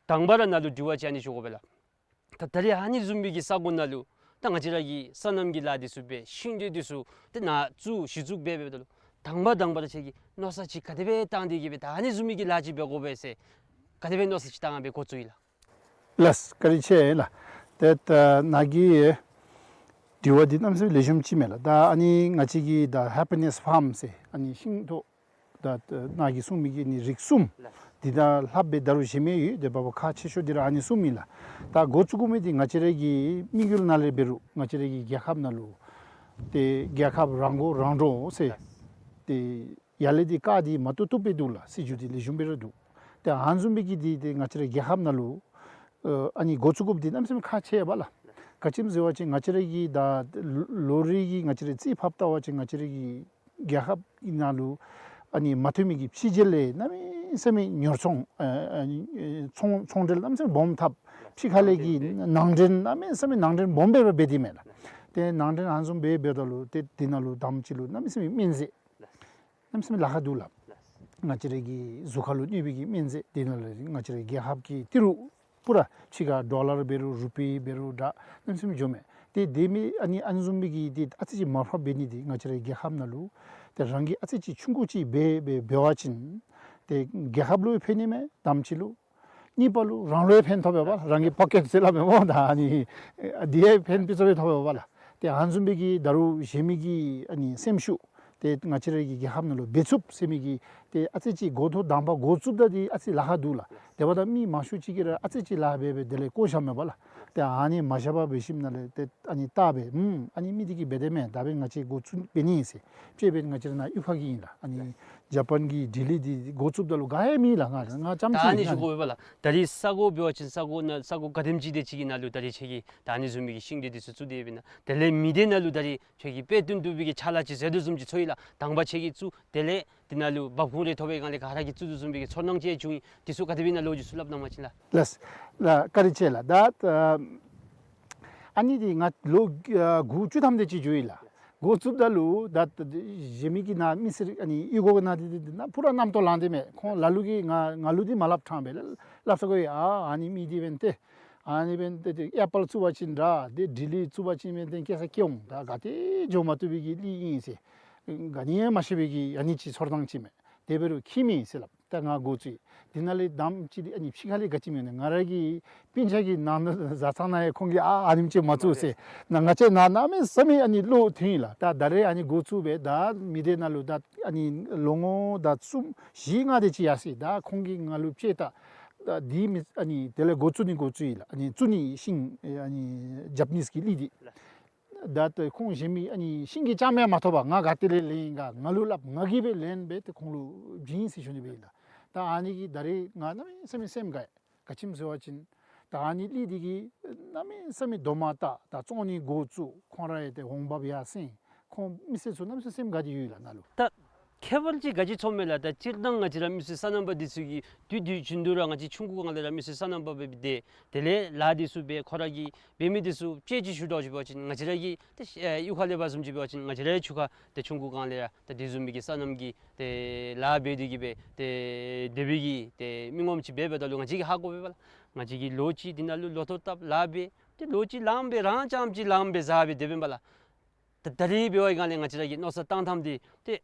དང་པ་ར་ནཱ་ལུ་དྲི་བ་ཅིག་ཨ་ནི་ཞུ་དགོ་པས་ལགས། ད་ད་རིས་ཨ་ནི་བཟུམ་མའི་གི་ས་གོ་ནང་ལུ་ད་ང་བཅས་ར་གི་སོ་ནམ་གྱི་ལཱ་འདི་ཚུ་འབད་ཤིང་འབྲས་འདི་ཚུ་ཏེ་ནཱ་བཙུགས་གཞི་བཙུགས་འབད་འབདཝ་ད་ལུ་དང་པ་དང་པ་ར་ཁྱེད་ཀྱིས་མནོ་བསམ་ཅིག་ག་དེ་སྦེ་བཏང་སྟེ་གི་སྦེ་ད་ཨ་ནི་བཟུམ་མའི་གི་ལཱ་ཅིག་འབད་དགོ་པས་ཟེར་ག་དེ་སྦེ་མནོ་བསམ་ཅིག་བཏང་སྦེ་འགོ་བཙུགས་ཡི་ལགས། ལགས་བཀའ་དྲིན་ཆེ་ལགས། ཏེ་ད་ནཱ་གི་དྲི་བ་འདི་གནམ་མེད་ས་མེད་ལེགས་ཤོམ་ཅིག་མས་ལགས། ད་ཨ་ནི་ང་བཅས་ཀྱི་ད་ཧེ་པི་ནེས་ཕཱརམ་ཟེར་ཨ་ནི་ཤིང་ཏོག་ད་ནཱ་གིས་གསུངས་མི་གི་ཨ་ནི་རིགས་གསུམ་འདི་དང་ལྷགཔ་སྦེ་ད་རུང་གཞན་མི་ཡོད། དེ་འབདཝ་ཁག་ཆེ་ཤོས་འདི་ར་ཨ་ནི་གསུམ་ཨིན་ལགས། ད་འགོ་བཙུགས་དགོ་མི་འདི་ང་བཅས་ར་གི་དམིགས་ཡུལ་ནང་ལས་འབད་རུང་ང་བཅས་ར་གི་རྒྱལ་ཁབ་ནང་ལུ་ཏེ་རྒྱལ་ཁབ་རང་མགོ་རང་འདྲོངས་ཟེར་ཏེ་ཡར་ལས་འདི་བཀའ་འདི་མ་བཏུབ་བཏུབ་སྦེ་འདུག་ལགས། སྲིད་བྱུས་འདི་ལེགས་ཤོམ་སྦེ་ར་འདུག། ཏེ་ཨ་ནི་བཟུམ་མའི་གི་འདི་ཏེ་ང་བཅས་ར་རྒྱལ་ཁབ་ནང་ལུ་ཨ་ཨ་ནི་འགོ་བཙུགས་དགོཔ་འདི་གནམ་མེད་ས་མེད་ཁག་ཆེ་བས་ལགས། ག་ཅི་སྨོ་ཟེར་བ་ཅིན་ང་བཅས་ར་གི་ད་ལོ་རེ་གི་ང་བཅས་ར་རྩིས་ཕབ་བལྟ་བ་ཅིན་ང་བཅས་ར་གི་རྒྱལ་ཁབ་ནང་ལུ་ཨ་ནི་མ་ཐོན་མི་གི་ཕྱི་རྒྱལ་ལས་གནམ་མེད་ས་མེད་ཉོ་ཚོང་ཨ་ཨ་ཨ་ཚོང་ཚོང་འབྲེལ་གནམ་མེད་ས་མེད་སྦོམ་འཐབ། ཕྱི་ཁ་ལས་ཀྱི་ནང་འདྲེན་གནམ་མེད་ས་མེད་ནང་འདྲེན་སྦོམ་སྦེ་འབད་དེ་མས་ལགས། ཏེ་ནང་འདྲེན་ཨ་ནི་བཟུམ་སྦེ་འབདཝ་ད་ལུ་ཏེ་དེ་ནང་ལུ་དང་པ་ཅིག་ལུ་གནམ་མེད་ས་མེད་སྨན་རྫས་གནམ་མེད་ས་མེད་ལཱ་ཁག་འདུག་ལགས། ང་བཅས་ར་གི་གཟུགས་ཁར་ལུ་གནོད་པའི་གི་སྨན་རྫས་དེ་ནང་ལས་ང་བཅས་ར་རྒྱལ་ཁབ་ཀྱི་ཏི་རུ་པུ་ར་ཕྱི་ཁར་ཌོ་ལར་འབད་རུང་རུ་པི་འབད་རུང་འདྲ་གནམ་མེད་ས་མེད་འགྱོཝ་མས། ཏེ་དེ་མི་ཨ་ནི་ཨ་ནི་བཟུམ་མའི་གི་ཏེ་ཨ་ཙི་ཅིག་མར་ཕབ་འབད་ནི་འདི་ང་བཅས་ར་རྒྱལ་ཁབ་ནང་ལུ་ཏེ་རང་གིས་ཨ་ཙི་ཅིག་ཆུང་ཀུ་ཅིག་འབད་འབད་འབད་བ་ཅིན་ཏེ་རྒྱལ་ཁབ་ལུ་ཕན་ནི་མས། དང་པ་ཅིག་ལུ། གཉིས་པ་ལུ་རང་ལུ་ཡང་ཕན་ཐོགས་པས་པ། རང་གི་པོ་ཀེཊ་ཟེར་སླབ་མས་སྨོ། ད་ཨ་ནི་འདི་ཡང་ཕན་ཕུན་ཚོགས་སྦེ་ཐོགས་པས་པ་ལགས། ཏེ་ཨ་ནི་བཟུམ་མའི་གི་ད་རུང་གཞན་མི་གི་ཨ་ནི་སེམས་ཤུགས་ཏེ་ང་བཅས་ར་གི་རྒྱལ་ཁབ་ནང་ལུ་འབད་ཚུགསཔ་ཟེར་མི་གི་ ཏེ་ཨ་ཙི་ཅིག་འགོ་ཐོག་དང་པ་འགོ་བཙུགསཔ་ད་འདི་ཨ་ཙི་ལཱ་ཁག་འདུག་ལགས། དེ་འབདཝ་ད་མི་མང་ཤོས་ཅིག་གིས་ར་ཨ་ཙི་ཅིག་ལཱ་འབད་འབད་དེ་ལས་བཀོ་བཞགཔ་མས་པ་ལགས། ཏེ་ཨ་ནི་མ་བཞག་པར་འབད་ཞིནམ་ལས་ཏེ་ཨ་ནི་བལྟ་སྦེ་ཨུམ་ཨ་ནི་མི་འདི་གིས་འབད་དེ་མས། ད་འབདན་ང་བཅས་འགོ་བཙུགས་འབད་ནི་ཨིན་ཟེར། དཔྱེ་འབད་ང་བཅས་ར་ནཱ་གཡུས་ཁ་གི་ཨིན་ལགས། ཨ་ནི་ཇ་པཱན་གྱི་ལྡི་ལི་འདི་འགོ་བཙུགསཔ་ད་ལུ་ག་ཡང་མེད་ལགས། ང་ང་རྐྱངམ་ཅིག་ཨིན། ད་ཨ་ནི་ཞུ་དགོ་པས་ལགས། ད་རེས་ས་གོ་འབད་བ་ཅིན་ས་གོ་ནང་ས་གོ་ག་དེམ་ཅིག་དེ་ཅིག་གི་ནང་ལུ་ད་རེས་ཁྱོད་ཀྱིས་ད་ཨ་ནི་བཟུམ་མའི་གི་ཤིང་འབྲས་འདི་ཚུ་བཙུགས་ཏེ་འབད་ན། དེ་ལས་མི་སྡེ་ནང་ལུ་ད་རེས་ཁྱོད་ཀྱིས་དཔེ་སྟོན་བཏུབ་པའི་གི་ཕྱག་ལཱ་ཅིག་མཛད་དོ་བཟུམ་ཅིག་ཚོར་ཡི་ལགས། དང་པ་ཁྱོད་ཀྱིས་བཙུགས། དེ་ལས་དེ་ནང་ལུ་འབབ་ཁུངས་རེ་ཐོབ་པའི་སྒང་ལས་ག་ར་གིས་བཙུགས་དོ་བཟུམ་མའི་གི་ཚོར་སྣང་ཅིག་བྱུང་ཡི། དེ་ཚུ་ག་དེ་སྦེ་ཨིན་ན་ལོ་རྒྱུས་ཚུ་སླབ་གནང་པ་ཅིན་ལགས། ལགས་ལགས། བཀའ་དྲིན་ཆེ་ལགས། ད་ཨ་ནི་འདི་ང་ལོ་ཨ་དགུ་བཅུ་ཐམ་དེ་ཅིག་འགྱོ་ཡི་ལགས། འགོ་བཙུགསཔ་ད་ལུ་ད་གཞན་མི་གི་ནཱ་མི་སེར་ཨ་ནི་གཡུས་སྒོ་གི་ནང་འདི་འདི་ནཱ་ཕུ་ར་རྣམ་རྟོག་ལངས་ཏེ་མས། ཁོང་ལ་ལུ་གིས་ང་ང་ལུ་འདི་མ་སླབ་ཕྲང་སྦེ་སླབ་ས་གོ་ཡི། ཨ་ཨ་ནི་མི་འདི་འབདན་ཏེ་ཨ་ནི་འབདན་ཏེ་ཏེ་ཨེ་པཱལ་བཙུགས་པ་ཅིན་ར་ཏེ་ལྡི་ལི་བཙུགས་པ་ཅིན་འབདན་ཏེ་སྐྱེ་ས་སྐྱེ་འོང་། ད་ག་ཏེ་འགྱོ་མ་བཏུབ་པའི་གི་གླིང་ཨིན་ཟེར་ག་ནི་ཡང་མ་ཤེས་པའི་གི་ཨ་ནི་ཅིག་ཚོར་སྣང་ཅིག་མས། དེ་འབད་རུང་ཁྱད་མེད་ཟེར་སླབ། ད་ང་འགོ་བཙུགས་ཡི། དེ་ནང་ལས་དང་པ་ཅིག་འདི་ཨ་ནི་ཕྱི་ཁ་ལས་ག་ཅི་སྨོ་ནི་ང་ར་གི་སྤུན་ཆ་གི་ནང་ན་བཟའ་ཚང་ནང་ཡང་ཁོང་གིས་ཨ་ཨ་ནེམ་ཅིག་མ་བཙུགས་ཟེར། ན་ང་བཅས་ནཱ་གནམ་མེད་ས་མེད་ཨ་ནི་བློ་མཐུན་ཡི་ལགས། ད་ད་རེས་ཨ་ནི་འགོ་བཙུགས་སྦེ་ད་མི་སྡེ་ནང་ལུ་ད་ཨ་ནི་ལོ་ངོ་ད་གསུམ་བཞི་ལྔ་དེ་ཅིག་ཡར་སོ་ཡི། ད་ཁོང་གིས་ང་ལུ་དཔྱེ་ད་ད་འདི་མི་ཨ་ནི་དེ་ལས་འགོ་བཙུགས་ནི་འགོ་བཙུགས་ཡི་ལགས། ཨ་ནི་བཙུགས་ནི་ཤིང་ཨ་ནི་ཇ་པ་ནིས་ཀྱི་གླིང་འདི། ད་ཏེ་ཁོང་གཞན་མི་ཨ་ནི་ཤིང་གི་རྐྱངམ་ཡང་མ་ཐོབ་པར་ང་ག་ཏེ་ལས་ལེན་ཡི་ག་ང་ལུ་སླབ། ང་གིས་སྦེ་ལེན་སྦེ་ཏེ་ཁོང་ལུ་བྱིན་ཟེར་ཞུ་ནི་སྦེ་ཨིན་ལགས། ད་ཨ་ནི་གིས་ད་རེས་ང་གནམ་མེད་ས་མེད་སེམས་དགའ་ཡི། ག་ཅི་སྨོ་ཟེར་བ་ཅིན་ད་ཨ་ནི་གླིང་འདི་གིས་གནམ་མེད་ས་མེད་དོ་མ་ད་ད་བཙོང་ནི་འགོ་བཙུགས། ཁོང་ར་ཡང་ཏེ་འོང་འབབ་ཡར་སེང་། ཁོང་མི་སེར་ཚུ་གནམ་མེད་ས་མེད་སེམས་དགའ་སྟེ་ཡོད་ལགས་ནཱ་ལུ། ད་ཁྱད་པར་ཅིག་ག་ཅི་ཚོརཝ་མས་ལགས། ད་སྤྱིར་བཏང་ང་བཅས་ར་མི་སེར་སོ་ནམ་པ་འདི་ཚུ་གིས་དུས་དུས་རྒྱུན་དུ་ར་ང་བཅས་ཆུང་ཀུ་སྒང་ལས་ར་མི་སེར་སོ་ནམ་པ་སྦེ་སྡོད། དེ་ལས་ལཱ་འདི་ཚུ་འབད། ཁོང་ར་གིས་འབད་མི་འདི་ཚུ་དཔྱེ་ཅིག་ཞུ་དོ་ཅིག་འབད་བ་ཅིན་ང་བཅས་ར་གི་ཏེ་ཨེ་གཡུས་ཁ་ལས་འབད་བཟུམ་ཅིག་འབད་བ་ཅིན་ང་བཅས་རའི་ཆུ་ཁ་ཏེ་ཆུང་ཀུ་སྒང་ལས་ར་ཏེ་དེ་བཟུམ་མའི་གི་སོ་ནམ་གྱི་ཏེ་ལཱ་འབད་དེ་གིས་སྦེ་ཏེ་དེ་སྦེ་གི་ཏེ་མི་ངོམ་ཅིག་འབད་འབདཝ་ད་ལུ་ང་བཅས་ཀྱིས་ཧ་གོ་བས་པ་ལགས། ང་བཅས་ཀྱིས་ལོ་གཅིག་འདི་ནང་ལུ་ལོ་ཐོག་བཏབ་ལཱ་འབད། ཏེ་ལོ་གཅིག་ལངམ་སྦེ་རང་རྐྱངམ་ཅིག་ལངམ་སྦེ་བཟའ་སྦེ་དེ་སྦེ་ཨིན་པས་ལགས། ད་ད་རེས་འབད་བའི་སྒང་ལས་ང་བཅས་ར་གི་མནོ་བསམ་བཏང་ཐངས་འདི་ཏེ་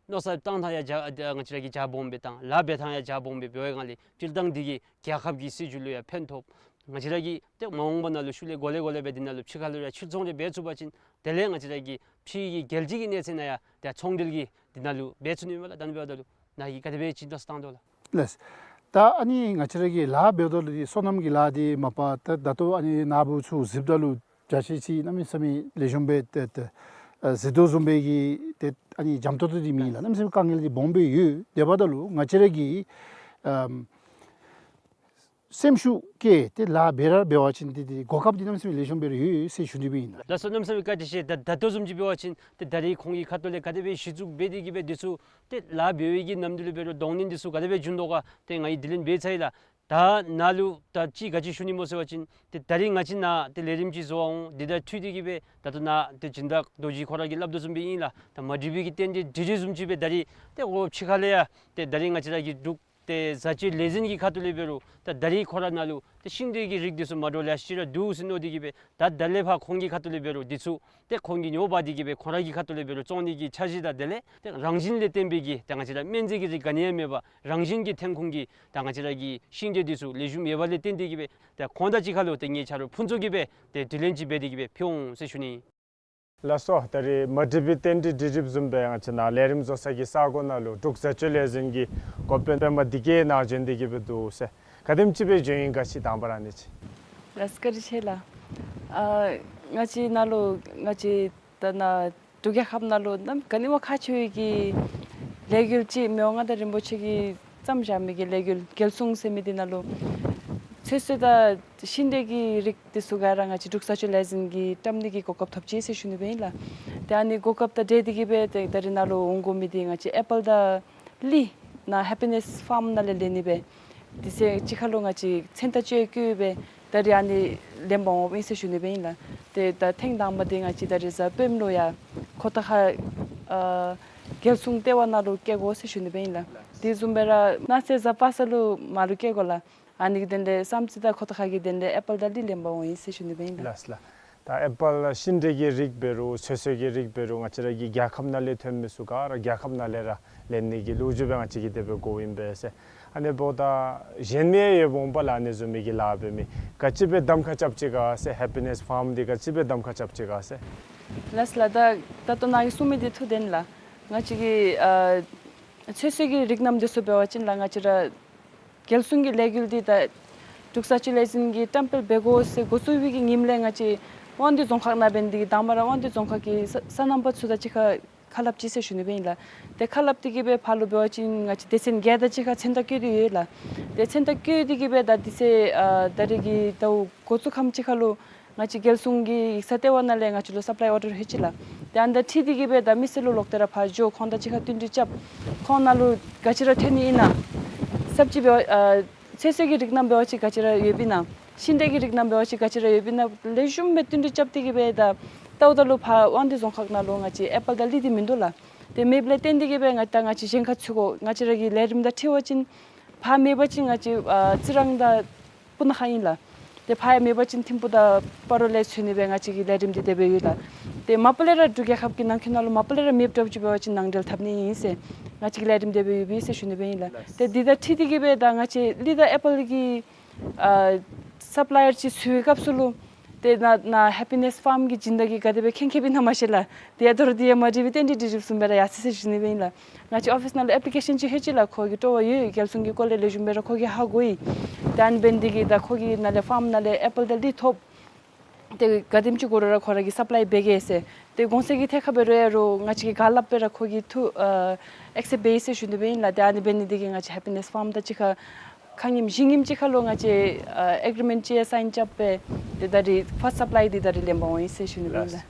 མནོ་བསམ་བཏང་ཐངས་ཡང་རྒྱ་ང་བཅས་ར་གིས་རྒྱ་སྦོམ་སྦེ་བཏང་། ལཱ་འབད་ཐངས་ཡང་རྒྱ་སྦོམ་སྦེ་འབད་བའི་སྒང་ལས་སྤྱིར་བཏང་འདི་གིས་རྒྱལ་ཁབ་ཀྱི་སྲིད་བྱུས་ལུ་ཡང་ཕན་ཐོགས། ང་བཅས་ར་གིས་ཏེ་མ་འོངས་པ་ནང་ལུ་ཤུལ་ལས་གོ་ལེ་གོ་ལེ་སྦེ་འདི་ནང་ལུ་ཕྱི་ཁ་ལུ་ཡང་ཕྱིར་ཚོང་རེ་འབད་ཚུགས་པ་ཅིན་དེ་ལས་ང་བཅས་ར་གི་ཕྱི་གི་རྒྱལ་སྤྱི་གི་གནས་ཚད་ནང་ཡང་ཏེ་ཚོང་འབྲེལ་གྱི་འདི་ནང་ལུ་འབད་ཚུགས་ནི་མས་ལགས། ད་ཨ་ནི་འབདཝ་ད་ལུ་ནཱ་གིས་ག་དེ་སྦེ་ཅིག་མནོ་བསམ་བཏང་དོ་ལགས། ལགས། ད་ཨ་ནི་ང་བཅས་ར་གིས་ལཱ་འབདཝ་ད་ལུ་སོ་ནམ་གྱི་ལཱ་འདི་མ་པ་ད་ད་ལྟོ་ཨ་ནི་ནཱ་བུ་ཚུ་གཟིགསཔ་ད་ལུ་བྱ་ཤེས་ཅིག་གནམ་མེད་ས་མེད་ལེགས་ཤོམ་སྦེ་ཏེ་ཏེ་ཨ་གཟིགས་དོ་བཟུམ་སྦེ་གི་ཏེ་ཨ་ནི་འཇམ་ཏོང་ཏོ་འདི་མེད་ལགས། གནམ་མེད་ས་མེད་དཀའ་ངལ་འདི་སྦོམ་སྦེ་ཡོད། དེ་འབདཝ་ད་ལུ་ང་བཅས་ར་གིས་ཨམ་སེམས་ཤུགས་བསྐྱེད་དེ་ལཱ་འབད་ར་འབད་བ་ཅིན་ཏེ་ཏེ་གོ་སྐབས་འདི་གནམ་མེད་ས་མེད་ལེགས་ཤོམ་སྦེ་ར་ཡོད་ཟེར་ཞུ་ནི་སྦེ་ཨིན་ལགས། ལགས་སོ། གནམ་མེད་ས་མེད་བཀའ་དྲིན་ཆེ། ད་ད་ལྟོ་བཟུམ་ཅིག་འབད་བ་ཅིན་ཏེ་ད་རེས་ཁོང་གི་ཁ་ཐུག་ལས་ག་དེ་སྦེ་གཞི་བཙུགས་འབད་དེ་གིས་སྦེ་འདི་ཚུ་ཏེ་ལཱ་འབད་བའི་གི་ནམ་དུས་ལུ་འབད་རུང་གདོང་ལེན་འདི་ཚུ་ག་དེ་སྦེ་བྱུང་དོ་ག་ཏེ་ང་གིས་དྲི་ལན་འབད་ཚར་ཡི་ལགས། ད་ནཱ་ལུ་ད་ཅི་ག་ཅི་ཞུ་ནི་སྨོ་ཟེར་བ་ཅིན་ཏེ་ད་རེས་ང་བཅས་ནཱ་ཏེ་ལས་རིམ་ཅིག་བཟོ་བར་འོང་། འདི་དང་འཁྲིལ་ཏེ་གིས་སྦེ་ད་ལྟོ་ནཱ་ཏེ་སྦྱིན་བདག་རྡོ་རྗེ་ཁོ་ར་གིས་སླབ་དོ་བཟུམ་སྦེ་ཨིན་ལགས། ད་མ་འགྲིག་པའི་གི་རྟེན་འབྲེལ་འགྲིག་འགྲིག་བཟུམ་ཅིག་སྦེ་ད་རེས་ཏེ་འོ་ཕྱི་ཁ་ལས་ཡང་ཏེ་ད་རེས་ང་བཅས་ར་གི་འབྲུག་ཏེ་བཟའ་སྤྱོད་ལས་འཛིན་གྱི་ཁ་ཐུག་ལས་འབད་རུང་ད་ད་རེས་ཁོ་ར་ནཱ་ལུ་ཏེ་ཤིང་འབྲས་ཀྱི་རིགས་འདི་ཚུ་མ་འདྲཝ་ལེ་ཤ་ཅིག་ར་འདུག་ཟེར་མནོ་སྟེ་གིས་སྦེ་ད་ད་ལས་ཕར་ཁོང་གི་ཁ་ཐུག་ལས་འབད་རུང་འདི་ཚུ་ཏེ་ཁོང་གིས་ཉོ་འབག་སྟེ་གིས་སྦེ་ཁོང་ར་གི་ཁ་ཐུག་ལས་འབད་རུང་བཙོང་ནི་གི་འཆར་གཞི་དང་དེ་ལས་ཏེ་རང་བཞིན་ལས་བརྟེན་པའི་གི་ཏེ་ང་བཅས་ར་སྨན་རྫས་ཀྱི་རིགས་ག་ནི་ཡང་མེད་པར་རང་བཞིན་གྱི་ཐོན་ཁུངས་ཀྱི་ད་ང་བཅས་ར་གི་ཤིང་འབྲས་འདི་ཚུ་ལེགས་ཤོམ་ཡོད་པ་ལས་བརྟེན་ཏེ་གིས་སྦེ་ཏེ་ཁོང་དང་གཅིག་ཁར་ལུ་ཏེ་ངེའི་ཆ་རོགས་ཕུན་ཚོགས་ཀྱིས་སྦེ་ཏེ་དྲི་ལན་ཅིག་འབད་དེ་གིས་སྦེ་ཕུལ་འོང་ཟེར་ཞུ་ནི། ལགས་སོ། ད་རེས་མ་འགྲིག་པའི་རྟེན་འབྲེལ་འགྲིག་འགྲིགཔ་བཟུམ་སྦེ་ང་བཅས་ནཱ་ལས་རིམ་བཟོ་ས་གི་ས་གོ་ནང་ལུ་འབྲུག་བཟའ་སྤྱོད་ལས་འཛིན་གྱི་འགོ་དཔོན་པདྨ་བདེ་སྐྱིད་ནཱ་བྱོན་ཏེ་གིས་སྦེ་འདུག་ཟེར། ག་དེམ་ཅིག་སྦེ་བྱོན་ཡི་ག་ཅིག་དང་པ་ར་ཨ་ནི་ཅིག། ལགས་བཀའ་དྲིན་ཆེ་ལགས། ཨ་ང་བཅས་ནཱ་ལུ་ང་བཅས་ད་ནཱ་འབྲུག་རྒྱལ་ཁབ་ནང་ལུ་ནམ་ག་ནི་བ་ཁག་ཆེ་བའི་གི་ལས་འགུལ་ཅིག་མི་དབང་མངའ་བདག་རིན་པོ་ཆེ་གིས་བརྩམས་བཞག་མི་གི་ལས་འགུལ་རྒྱལ་སྲུང་ཟེར་མི་འདི་ནང་ལུ་ཚོད་བསྲེ་དང་ཤིང་འབྲས་ཀྱི་རིགས་འདི་ཚུ་ག་ར་ང་བཅས་འབྲུག་བཟའ་སྤྱོད་ལས་འཛིན་གྱིས་བཀྲམ་ནི་གི་གོ་སྐབས་ཐོབ་ཅི་ཟེར་ཞུ་ནི་སྦེ་ཨིན་ལགས། ཏེ་ཨ་ནི་གོ་སྐབས་དང་འབྲེལ་ཏེ་གིས་སྦེ་ཏེ་ད་རེས་ནཱ་ལུ་འོང་དགོ་མི་འདི་ང་བཅས་ཨེ་པཱལ་དང་གླིང་ནཱ་ཧེ་པི་ནེས་ཕཱརམ་ནང་ལས་ལེན་ནི་སྦེ་དེ་ཚེ་གཅིག་ཁར་ལུ་ང་བཅས་མཚན་རྟགས་བཅས་བཀོད་སྦེ་ད་རེས་ཨ་ནི་ལེན་པར་འོངམ་ཨིན་ཟེར་ཞུ་ནི་སྦེ་ཨིན་ལགས། ཏེ་ད་ཐེངས་དང་པ་འདི་ང་བཅས་ད་རེས་གཟའ་སྤེནམ་ལུ་ཡང་ཁོ་ཐང་ཁ་ཨ་རྒྱལ་སྲུང་ལྟེ་བ་ནང་ལུ་བསྐྱལ་དགོ་ཟེར་ཞུ་ནི་སྦེ་ཨིན་ལགས། དེ་བཟུམ་སྦེ་ར་གནངས་ཚེ་གཟའ་པ་སངས་ལུ་མར་ལུ་བསྐྱལ་དགོ་ལགས། ཨ་ནི་གི་དོན་ལས་བསམ་རྩེ་དང་ཁོ་ཐང་ཁ་གི་དོན་ལས་ཨེ་པཱལ་དང་གླིང་ལེན་པར་འོང་ཡི་ཟེར་ཞུ་ནི་སྦེ་ཨིན་ལགས། ལགས་ལགས། ད་ཨེ་པཱལ་ཤིང་འབྲས་ཀྱི་རིགས་འབད་རུང་ཚོད་བསྲེ་གི་རིགས་འབད་རུང་ང་བཅས་ར་གི་རྒྱལ་ཁབ་ནང་ལས་ཐོན་མི་ཚུ་ག་ར་རྒྱལ་ཁབ་ནང་ལས་ར་ལེན་ནི་གི་ལོ་རྒྱུས་སྦེ་ང་བཅས་ཀྱིས་དེ་སྦེ་གོཝ་ཨིན་པས་ཟེར། ཨ་ནི་འབདཝ་ད་གཞན་མི་ཡང་ཡོདཔ་འོང་པ་ལགས། ཨ་ནི་བཟུམ་མའི་གི་ལཱ་འབད་མི་ག་ཅི་སྦེ་གདམ་ཁ་རྐྱབ་ཅི་ག་ཟེར། ཧེ་པི་ནེས་ཕཱརམ་འདི་ག་ཅི་སྦེ་གདམ་ཁ་རྐྱབ་ཅི་ག་ཟེར། ལགས་ལགས། ད་ད་ལྟོ་ནཱ་གིས་གསུངས་མི་འདི་ཐུགས་བདེན་ལགས། ང་བཅས་ཀྱི་ཨ་ ཚོད་བསྲེ་གི་རིགས་རྣམས་འདི་ཚུ་འབད་བ་ཅིན་ལགས་ང་བཅས་ར་རྒྱལ་སྲུང་གི་ལས་འགུལ་འདི་ད་འབྲུག་ས་སྤྱོད་ལས་འཛིན་གྱིས་བཀྲམ་སྤེལ་འབད་དགོ་ཟེར་འགོ་བཙུགས་པའི་གི་ཉིནམ་ལས་ང་བཅས་དབང་འདུས་རྫོང་ཁག་ནང་འབད་ནི་འདི་གིས་དང་པ་ར་དབང་འདུས་རྫོང་ཁག་གི་ས་སོ་ནམ་པ་ཚུ་དང་གཅིག་ཁར་ཁ་སླབ་ཅི་ཟེར་ཞུ་ནི་སྦེ་ཨིན་ལགས། ཏེ་ཁ་སླབ་སྟེ་གིས་སྦེ་ཕར་ལུ་འབད་བ་ཅིན་ང་བཅས་སྡེ་ཚན་བརྒྱད་དང་གཅིག་ཁར་མཚན་རྟགས་བཀོད་དེ་ཡོད་ལགས། ཏེ་མཚན་རྟགས་བཀོད་དེ་གིས་སྦེ་ད་དེ་ཚེ་ཨ་ད་རེས་ཀྱི་ཟླཝ་འགོ་བཙུགས་ཁམས་ཅིག་ཁར་ལུ་ང་བཅས་རྒྱལ་སྲུང་གི་ཡིག་ཚང་ལྟེ་བ་ནང་ལས་ང་བཅས་ལུ་སབ་ལའི་ཨོར་ཌར་ལྷོད་ཅི་ལགས། ཏེ་ཨ་ནི་དང་འཁྲིལ་ཏེ་གིས་སྦེ་ད་མི་སེར་ལུ་ལོག་སྟེ་ར་ཕར་འགྱོ་ཁོང་དང་གཅིག་ཁར་བསྟུན་གྲོས་རྐྱབ། ཁོང་ནང་ལུ་ག་ཅི་ར་ཐོན་ནི་ཨིན་ན། སབ་ཅི་འབད་བ་ཨ་ཚོད་བསྲེ་གི་རིགས་རྣམས་འབད་བ་ཅིན་ག་ཅི་ར་ཡོདཔ་ཨིན་ན། ཤིང་འབྲས་ཀྱི་རིགས་རྣམས་འབད་བ་ཅིན་ག་ཅི་ར་ཡོདཔ་ཨིན་ན། ལེགས་ཤོམ་སྦེ་བསྟུན་གྲོས་རྐྱབ་སྟེ་གིས་སྦེ་ད་ལྟཝ་ད་ལུ་ཕར་དབང་འདུས་རྫོང་ཁག་ནང་ལུ་ང་བཅས་ཨེ་པཱལ་དང་གླི་འདི་མིན་འདུག་ལགས། ཏེ་མེདཔ་ལས་བརྟེན་ཏེ་གིས་སྦེ་ང་ད་ང་བཅས་གཞན་ཁར་འཚོལ་དགོ། ང་བཅས་ར་གི་ལས་རིམ་དང་འཁྲིལ་བ་ཅིན་ཕར་མེད་པ་ཅིན་ང་བཅས་ཨ་རྩི་རང་དང་སྤུ་ན་ཁ་ཨིན་ལགས། ཏེ་ཕར་ཡང་མེད་པ་ཅིན་ཐིམ་ཕུག་དང་སྤ་རོ་ལས་འཚོལ་ནི་སྦེ་ང་བཅས་ཀྱི་ལས་རིམ་འདི་དེ་སྦེ་ཡོད་ལགས། ཏེ་མ་པ་ལས་ར་འབྲུག་རྒྱལ་ཁབ་ཀྱི་ནང་འཁོད་ནང་ལུ་མ་པ་ལས་ར་མེདཔ་འདྲཝ་ཅིག་འབད་བ་ཅིན་ནང་འབྲེལ་འཐབ་ནི་ཨིན་ཟེར་ང་བཅས་ཀྱི་ལས་རིམ་དེ་སྦེ་ཡོདཔ་ཨིན་ཟེར་ཞུ་ནི་སྦེ་ཨིན་ལགས། ཏེ་འདི་དང་འཁྲིལ་ཏེ་གིས་སྦེ་ད་ང་བཅས་གླི་དང་ཨེ་པཱལ་གྱི་ཨ་སབ་ལའི་ཡར་ཅིག་འཚོལ་བའི་སྐབས་སུ་ལུ་ཏེ་ནཱ་ནཱ་ཧེ་པི་ནེས་ཕཱརམ་གྱི་སྦྱིན་བདག་གིས་ག་དེ་སྦེ་མཁྱེན་མཁྱེནཔ་ཨིན་ན་མ་ཤེས་ལགས། ཏེ་ཡ་ད་རུང་འདི་ཡང་མ་དྲིས་པར་ཏན་ཏིག་དྲི་དྲིསཔ་བཟུམ་སྦེ་ར་ཡར་སོ་ཡི་ཟེར་ཞུ་ནི་སྦེ་ཨིན་ལགས། ང་བཅས་ཨོ་ཕིས་ནང་ལུ་ཨེཔ་ལི་ཀེ་ཤཱན་ཅིག་ལྷོད་ཅི་ལགས། ཁོ་གིས་སྤྲོ་བ་ཡོད། རྒྱལ་སྲུང་གི་སྐོར་ལས་ལེགས་ཤོམ་སྦེ་ར་ཁོ་གིས་ཧ་གོ་ཡི། ད་ཨ་ནི་འབད་ནི་འདི་གིས་ད་ཁོ་གི་ནང་ལས་ཕཱརམ་ནང་ལས་ཨེ་པཱལ་དང་གླི་ཐོབ། ཏེ་ག་དེམ་ཅིག་དགོ་རུང་ར་ཁོ་ར་གིས་སབ་ལའི་འབད་གེ་ཟེར། ཏེ་གོང་ཚད་ཀྱི་ཐད་ཁར་འབད་རུང་ཡང་རུང་ང་བཅས་ཀྱིས་ག་སླབ་སྦེ་ར་ཁོ་གིས་ཐུགས་ཨ་ཨེག་སེབཊ་འབད་ཡི་ཟེར་ཞུ་ནི་སྦེ་ཨིན་ལགས། ཏེ་ཨ་ནི་འབད་ནི་འདི་གིས་ང་བཅས་ཧེ་པི་ནེས་ཕཱརམ་དང་གཅིག་ཁར་ཁ་ཉིནམ་བཞི་ཉིནམ་ཅིག་ཁར་ལུ་ང་བཅས་ཨ་ཨེག་རི་མེནཊ་ཅིག་ཡང་སའིན་རྐྱབ་སྦེ་ཏེ་ད་རིས་ཕཱསཊ་སབ་ལའི་འདི་ད་རིས་ལེན་པར་འོང་ཡི་ཟེར་ཞུ་ནི་སྦེ་ཨིན་ལགས།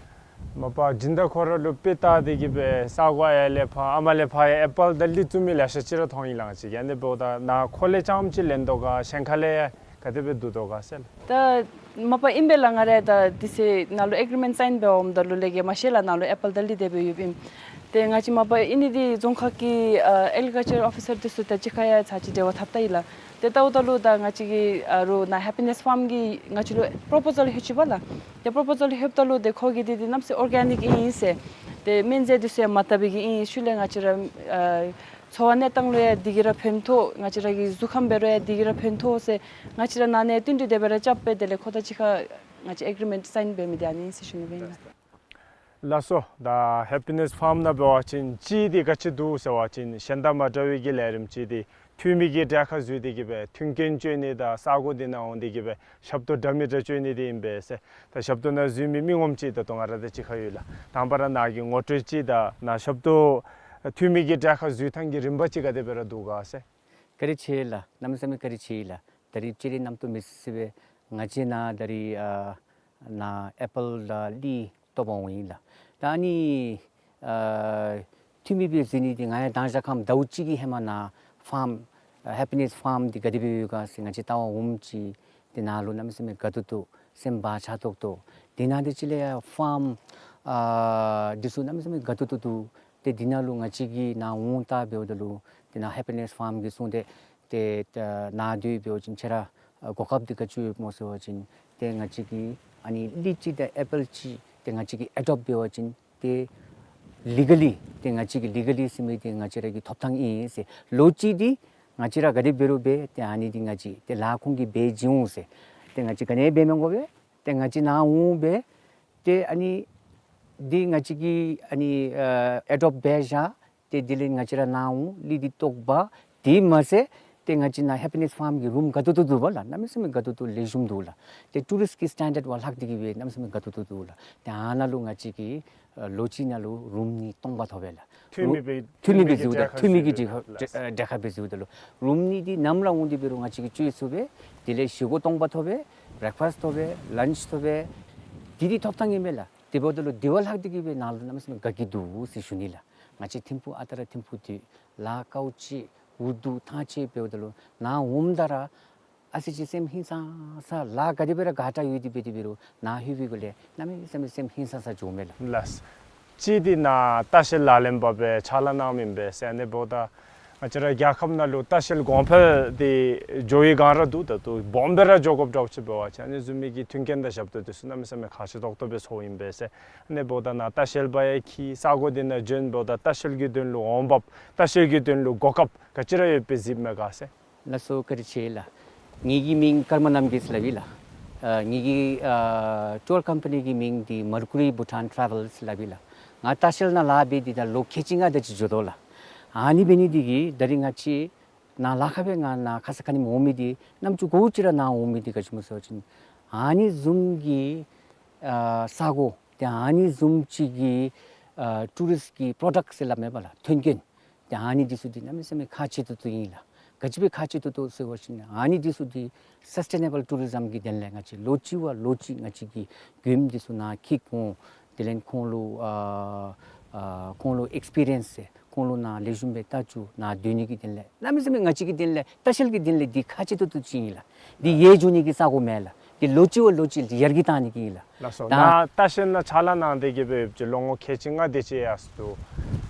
མ་པ་སྦྱིན་བདག་ཁོ་ར་ལུ་དཔེ་བལྟ་སྟེ་གིས་སྦེ་ས་གོ་ཡར་ལས་ཕར་ཨ་མར་ལས་ཕར་ཡང་ཨེ་པཱལ་དང་གླི་བཙུགས་མི་ལེ་ཤ་ཅིག་ར་མཐོང་ཡི་ལགས། ང་བཅས་ཀྱིས་ཨ་ནི་འབདཝ་ད་ནཱ་ཁོ་ལས་རྐྱངམ་ཅིག་ལེན་དོ་ག་གཞན་ཁ་ལས་ཡང་ག་དེ་སྦེ་བསྡུ་དོ་ག་ཟེར་ལགས། ད་མ་པ་ཨིན་པས་ལགས། ང་ར་ད་དེ་ཚེ་ནཱ་ལུ་ཨེག་རི་མེནཊ་སའིན་འབད་འོངམ་ད་ལུ་ལས་ཀྱི་མ་ཤེས་ལགས། ནཱ་ལུ་ཨེ་པཱལ་དང་གླི་དེ་སྦེ་ཡོདཔ་ཨིན། ཏེ་ང་བཅས་མ་པ་ཨིན་ནི་འདི་རྫོང་ཁག་གི་ཨ་ཨེག་རི་ཀལ་ཅར་ཨོ་ཕི་སར་འདི་ཚུ་དང་གཅིག་ཁར་ཡང་ཚར་ཅིག་འབྲེལ་བ་འཐབ་ད་ཡི་ལགས། ཏེ་ལྟཝ་ད་ལུ་ད་ང་བཅས་ཀྱིས་ཨ་རུང་ནཱ་ཧེ་པི་ནེས་ཕཱརམ་གྱིས་ང་བཅས་ལུ་པོརོ་པོ་ཟཱལ་ལྷོད་ཅི་པ་ལགས། ཏེ་པོརོ་པོ་ཟཱལ་ལྷོདཔ་ད་ལུ་ཏེ་ཁོ་གིས་འདི་འདི་གནམ་མེད་ས་མེད་ཨོར་གེ་ནིཀ་ཨིན་ཟེར། ཏེ་སྨན་རྫས་འདི་ཚུ་ཡང་མ་བཏབ་པའི་གི་ཨིན། ཤུལ་ལས་ང་བཅས་ར་ཨ་འཚོ་བ་གནས་སྟངས་ལུ་ཡང་འདི་གིས་ར་ཕན་ཐོགས། ང་བཅས་ར་གི་གཟུགས་ཁམས་འབད་རུང་ཡང་འདི་གིས་ར་ཕན་ཐོགས་ཟེར་ང་བཅས་ར་ནཱ་ནས་བསྟུན་གྲོས་དེ་སྦེ་ར་རྐྱབ་སྦེ་དེ་ལས་ཁོ་དང་གཅིག་ཁར་ང་བཅས་ཨེག་རི་མེནཊ་སའིན་འབད་མི་འདི་ཨ་ནི་ཨིན་ཟེར་ཞུ་ནི་སྦེ་ཨིན་ལགས། ལགས་སོ། ད་ཧེ་པི་ནེས་ཕཱརམ་ནང་འབད་བ་ཅིན་གཅིག་འདི་ག་ཅི་འདུག་ཟེར་བ་ཅིན་གཞན་དང་མ་འདྲ་བའི་གི་ལས་རིམ་ཅིག་འདི་འཐུས་མི་གི་གྲལ་ཁར་འཛུལ་ཏེ་གིས་སྦེ་མཐུན་རྐྱེན་སྤྱོད་ནི་དང་ས་གོ་འདི་ནང་འོང་སྟེ་གིས་སྦེ་ཞབས་ཏོག་འདྲ་མི་འདྲ་སྤྱོད་ནི་འདི་ཨིན་པས་ཟེར། ད་ཞབས་ཏོག་ནང་འཛུལ་མི་མི་ངོམ་ཅིག་ད་ལྟོ་ང་ར་དང་གཅིག་ཁར་ཡོད་ལགས། དང་པ་ར་ནཱ་གི་ངོ་སྤྲོད་ཅིག་དང་ནཱ་ཞབས་ཏོག་འཐུས་མི་གི་གྲལ་ཁར་འཛུལ་ཐངས་ཀྱི་རིམ་པ་ཅིག་ག་དེ་སྦེ་ར་འདུག་ག་ཟེར། བཀའ་དྲིན་ཆེ་ལགས། གནམ་མེད་ས་མེད་བཀའ་དྲིན་ཆེ་ལགས། ད་རིས་སྤྱིར་རྣམ་རྟོག་མེད་ས་སྦེ་ང་བཅས་ནཱ་ད་རིས་ཨ་ནཱ་ཨེ་པཱལ་དང་གླི་བཏོག་པར་འོང་ཡི་ལགས། ད་ཨ་ནི་ཨ་འཐུས་མི་སྦེ་འཛུལ་ནི་འདི་ང་ཡང་མདང་ཞག་ཁམས་ཟླཝ་གཅིག་གི་ཧེ་མ་ནཱ་ཕཱརམ་ཨ་ཧེ་པི་ནེས་ཕཱརམ་འདི་ག་དེ་སྦེ་ཡོད་ག་ཟེར་ང་བཅས་བལྟ་བར་འོངམ་ཅིག་ཏེ་ནཱ་ལུ་གནམ་མེད་ས་མེད་དགའ་ཏོག་ཏོ་སེམས་བག་ཆགས་ཏོག་ཏོ། དེ་ནང་འདི་ཅིག་ལས་ཡང་ཕཱརམ་ཨ་འདི་ཚུ་གནམ་མེད་ས་མེད་དགའ་ཏོག་ཏོ་འདུག། ཏེ་འདི་ནང་ལུ་ང་བཅས་ཀྱིས་ནཱ་འོང་བལྟ་འབདཝ་ད་ལུ་ཏེ་ནཱ་ཧེ་པི་ནེས་ཕཱརམ་གྱིས་གསུངས་ཏེ་ཏེ་ད་ནཱ་འདི་འབད་བ་ཅིན་ཁྱེད་ར་ཨ་གོ་སྐབས་འདི་ག་ཅི་ཡོདཔ་སྨོ་ཟེར་བ་ཅིན་ཏེ་ང་བཅས་ཀྱིས་ཨ་ནི་གླི་ཅིག་དང་ཨེ་པཱལ་ཅིག་ཏེ་ང་བཅས་ཀྱིས་ཨེ་ཌོབཊ་འབད་བ་ཅིན་ཏེ་ལི་ག་ལི་ཏེ་ང་བཅས་ཀྱི་ལི་ག་ལི་ཟེར་མི་འདི་ང་བཅས་ར་གི་ཐོབ་ཐངས་ཨིན་ཟེར། ལོ་གཅིག་འདི་ང་བཅས་ར་ག་དེ་འབད་རུང་འབད་ཏེ་ཨ་ནི་འདི་ང་བཅས་ཏེ་ལཱ་ཁོང་གིས་འབད་བྱིན་འོང་ཟེར། ཏེ་ང་བཅས་ག་ནི་འབད་མི་དགོ་པས། ཏེ་ང་བཅས་ནཱ་འོང་སྦེ་ཏེ་ཨ་ནི་འདི་ང་བཅས་ཀྱིས་ཨ་ནི་ཨ་ཨེ་ཌོབཊ་འབད་བཞག། ཏེ་དེ་ལས་ང་བཅས་ར་ནཱ་འོང་གླི་འདི་བཏོག་འབག། དེ་མ་ཚད་ཏེ་ང་བཅས་ནཱ་ཧེ་པི་ནེས་ཕཱརམ་གྱི་རུམ་དགའ་ཏོག་ཏོ་འདུག་པ་ལགས། གནམ་མེད་ས་མེད་དགའ་ཏོག་ཏོ་ལེགས་ཤོམ་འདུག་ལགས། ཏེ་ཊུ་རིསཊ་ཀྱི་སི་ཊེན་ཌརཌ་བ་ལྷག་སྟེ་གིས་སྦེ་གནམ་མེད་ས་མེད་དགའ་ཏོག་ཏོ་འདུག་ལགས། ཏེ་ཨ་ནཱ་ལུ་ང་བཅས་ཀྱིས་ཨ་ལོ་གཅིག་ནང་ལུ་རུམ་གཉིས་སྟོང་པ་ཐོབ་པས་ལགས། འཐུས་མི་སྦེ་འཐུས་མི་གི་འཛུལཝ་ད་འཐུས་མི་གི་འཛུལཝ་ད་ལགས། གྲལ་ཁར་སྦེ་འཛུལཝ་ད་ལུ་རུམ་གཉིས་འདི་ནམ་ར་འོང་སྟེ་འབད་རུང་ང་བཅས་ཀྱིས་སྤྱོད་ཚུགས་པས། དེ་ལས་བཞེས་སྒོ་སྟོང་པ་ཐོབ་པས། བེ་རེག་ཕཱསཊ་ཐོབ་པས། ལཱནཆ་ཐོབ་པས། དེ་འདི་ཐོབ་ཐངས་ཨིན་པས་ལགས། དེ་འབདཝ་ད་ལུ་དེ་བ་ལྷག་སྟེ་གིས་སྦེ་ནཱ་ལུ་གནམ་མེད་ས་མེད་དགའ་སྐྱིད་འདུག་ཟེར་ཞུ་ནི་ལགས། ང་བཅས་ཐིམ་ཕུག་ཨ་རྟག་ར་ཐིམ་ཕུག་འདི་ལཱ་དཀའཝ་སྤྱད་འུ་སྡུག་ཐང་ཆད་འབདཝ་ད་ལུ་ནཱ་འོངམ་ད་ར་ཨ་ཙི་ཅིག་སེམས་ཧིང་སངས་ས་ལཱ་ག་དེ་སྦེ་ར་དགའ་དྲགས་ཡོད་དེ་འབད་དེ་འབད་རུང་ནཱ་ལྷོད་པའི་སྒང་ལས་གནམ་མེད་ས་མེད་སེམས་ཧིང་སངས་ས་འགྱོཝ་མས་ལགས། ལགས། གཅིག་འདི་ནཱ་ལྟ་བཤལ་ལག་ལེན་པ་སྦེ་ཕྱག་ལཱ་གནངམ་ཨིན་པས་ཟེར། ཨ་ནི་འབདཝ་ད་ང་བཅས་ར་རྒྱལ་ཁབ་ནང་ལུ་ལྟ་བཤལ་གོང་འཕེལ་འདི་འགྱོ་བའི་སྒང་ར་འདུག། ད་ལྟོ་སྦོམ་སྦེ་ར་འགྱོ་དགོཔ་འདྲཝ་ཅིག་འབད་བ་ཅིན་ཨ་ནི་བཟུམ་མའི་གི་མཐུན་རྐྱེན་དང་ཞབས་ཏོག་འདི་ཚུ་གནམ་མེད་ས་མེད་ཁག་ཆེ་ཏོག་ཏོ་སྦེ་ཚོརཝ་ཨིན་པས་ཟེར། ཨ་ནི་འབདཝ་ད་ནཱ་ལྟ་བཤལ་པ་ཡང་འཁྱིད་ས་གོ་འདི་ནང་བྱོན་འབདཝ་ད་ལྟ་བཤལ་གྱི་དོན་ལུ་འོང་འབབ་ལྟ་བཤལ་གྱི་དོན་ལུ་གོ་སྐབས་ག་ཅི་ར་ཡོད་པའི་གཟིགསཔ་མས་ག་ཟེར། ལགས་སོ་བཀའ་དྲིན་ཆེ་ལགས། ངེ་གི་མིང་ཀརྨ་རྣམ་རྒྱལ་ཟེར་སླབ་ཨིན་ལགས། ཨ་ངེ་གི་ཨ་ཊུར་ཀམ་པ་ནི་གི་མིང་འདི་མར་ཀུ་རི་བྷུ་ཊཱན་ཊ་རེ་ཝེལ་ཟེར་སླབ་ཨིན་ལགས། ང་ལྟ་བཤལ་ནང་ལཱ་འབད་དེ་ད་ལོ་ཁལ་གཅིག་ལྔ་དེ་ཅིག་འགྱོ་དོ་ལགས། ཨ་ནི་འབད་ནི་འདི་གིས་ད་རིས་ང་བཅས་ནཱ་ལཱ་ཁག་སྦེ་ང་ནཱ་ཁ་ཙ་ཁ་ཉིནམ་འོང་མི་འདི་རྣམ་ཅོ་ག་ཅི་ར་ནཱ་འོང་མི་འདི་ག་ཅི་སྨོ་ཟེར་བ་ཅིན་ཨ་ནི་བཟུམ་གྱི་ཨ་ས་གོ་ཏེ་ཨ་ནི་བཟུམ་ཅིག་གི་ཨ་ཊུ་རིསཊ་ཀྱི་པྲོ་ཌཀཊ་ཟེར་སླབ་མས་པ་ལགས། ཐོན་སྐྱེད་ཏེ་ཨ་ནི་འདི་ཚུ་འདི་གནམ་མེད་ས་མེད་ཁག་ཆེ་ཏོག་ཏོ་ཨིན་ལགས། ག་ཅི་སྦེ་ཁག་ཆེ་ཏོག་ཏོ་ཟེར་བ་ཅིན་ཨ་ནི་འདི་ཚུ་འདི་སཱསི་ཊེ་ནེ་བཱལ་ཊུ་རི་ཛམ་གི་དོན་ལས་ང་བཅས་ལོ་གཅིག་བ་ལོ་གཅིག་ང་བཅས་ཀྱིས་མགྱོནམ་འདི་ཚུ་ནཱ་འཁྱིད་འོང་། དེ་ལས་ཁོང་ལུ་ཨ་ཨ་ཁོང་ལུ་ཨེགསི་པི་རི་ཡེནསི་ཟེར་ཁོང་ལུ་ནཱ་ལེགས་ཤོམ་སྦེ་ལྟ་བཅུག་ནཱ་སྡོད་ནི་གི་དོན་ལས་གནམ་མེད་ས་མེད་ང་བཅས་ཀྱི་དོན་ལས་ལྟ་བཤལ་གྱི་དོན་ལས་འདི་ཁག་ཆེ་ཏོག་ཏོ་ཅིག་ཨིན་ལགས། འདི་ཡལ་འགྱོ་ནི་གི་ས་གོ་མེན་ལགས། འདི་ལོ་གཅིག་བ་ལོ་གཅིག་ཡར་རྒྱས་བཏང་ནི་གི་ཨིན་ལགས། ལགས་སོ། ད་ནཱ་ལྟ་བཤལ་ནང་ཕྱག་ལཱ་གནང་སྟེ་གི་སྦེ་ཡོདཔ་ཅིག་ལོ་ངོ་ཁལ་གཅིག་ལྔ་དེ་ཅིག་ཡར་སོང་འདུག།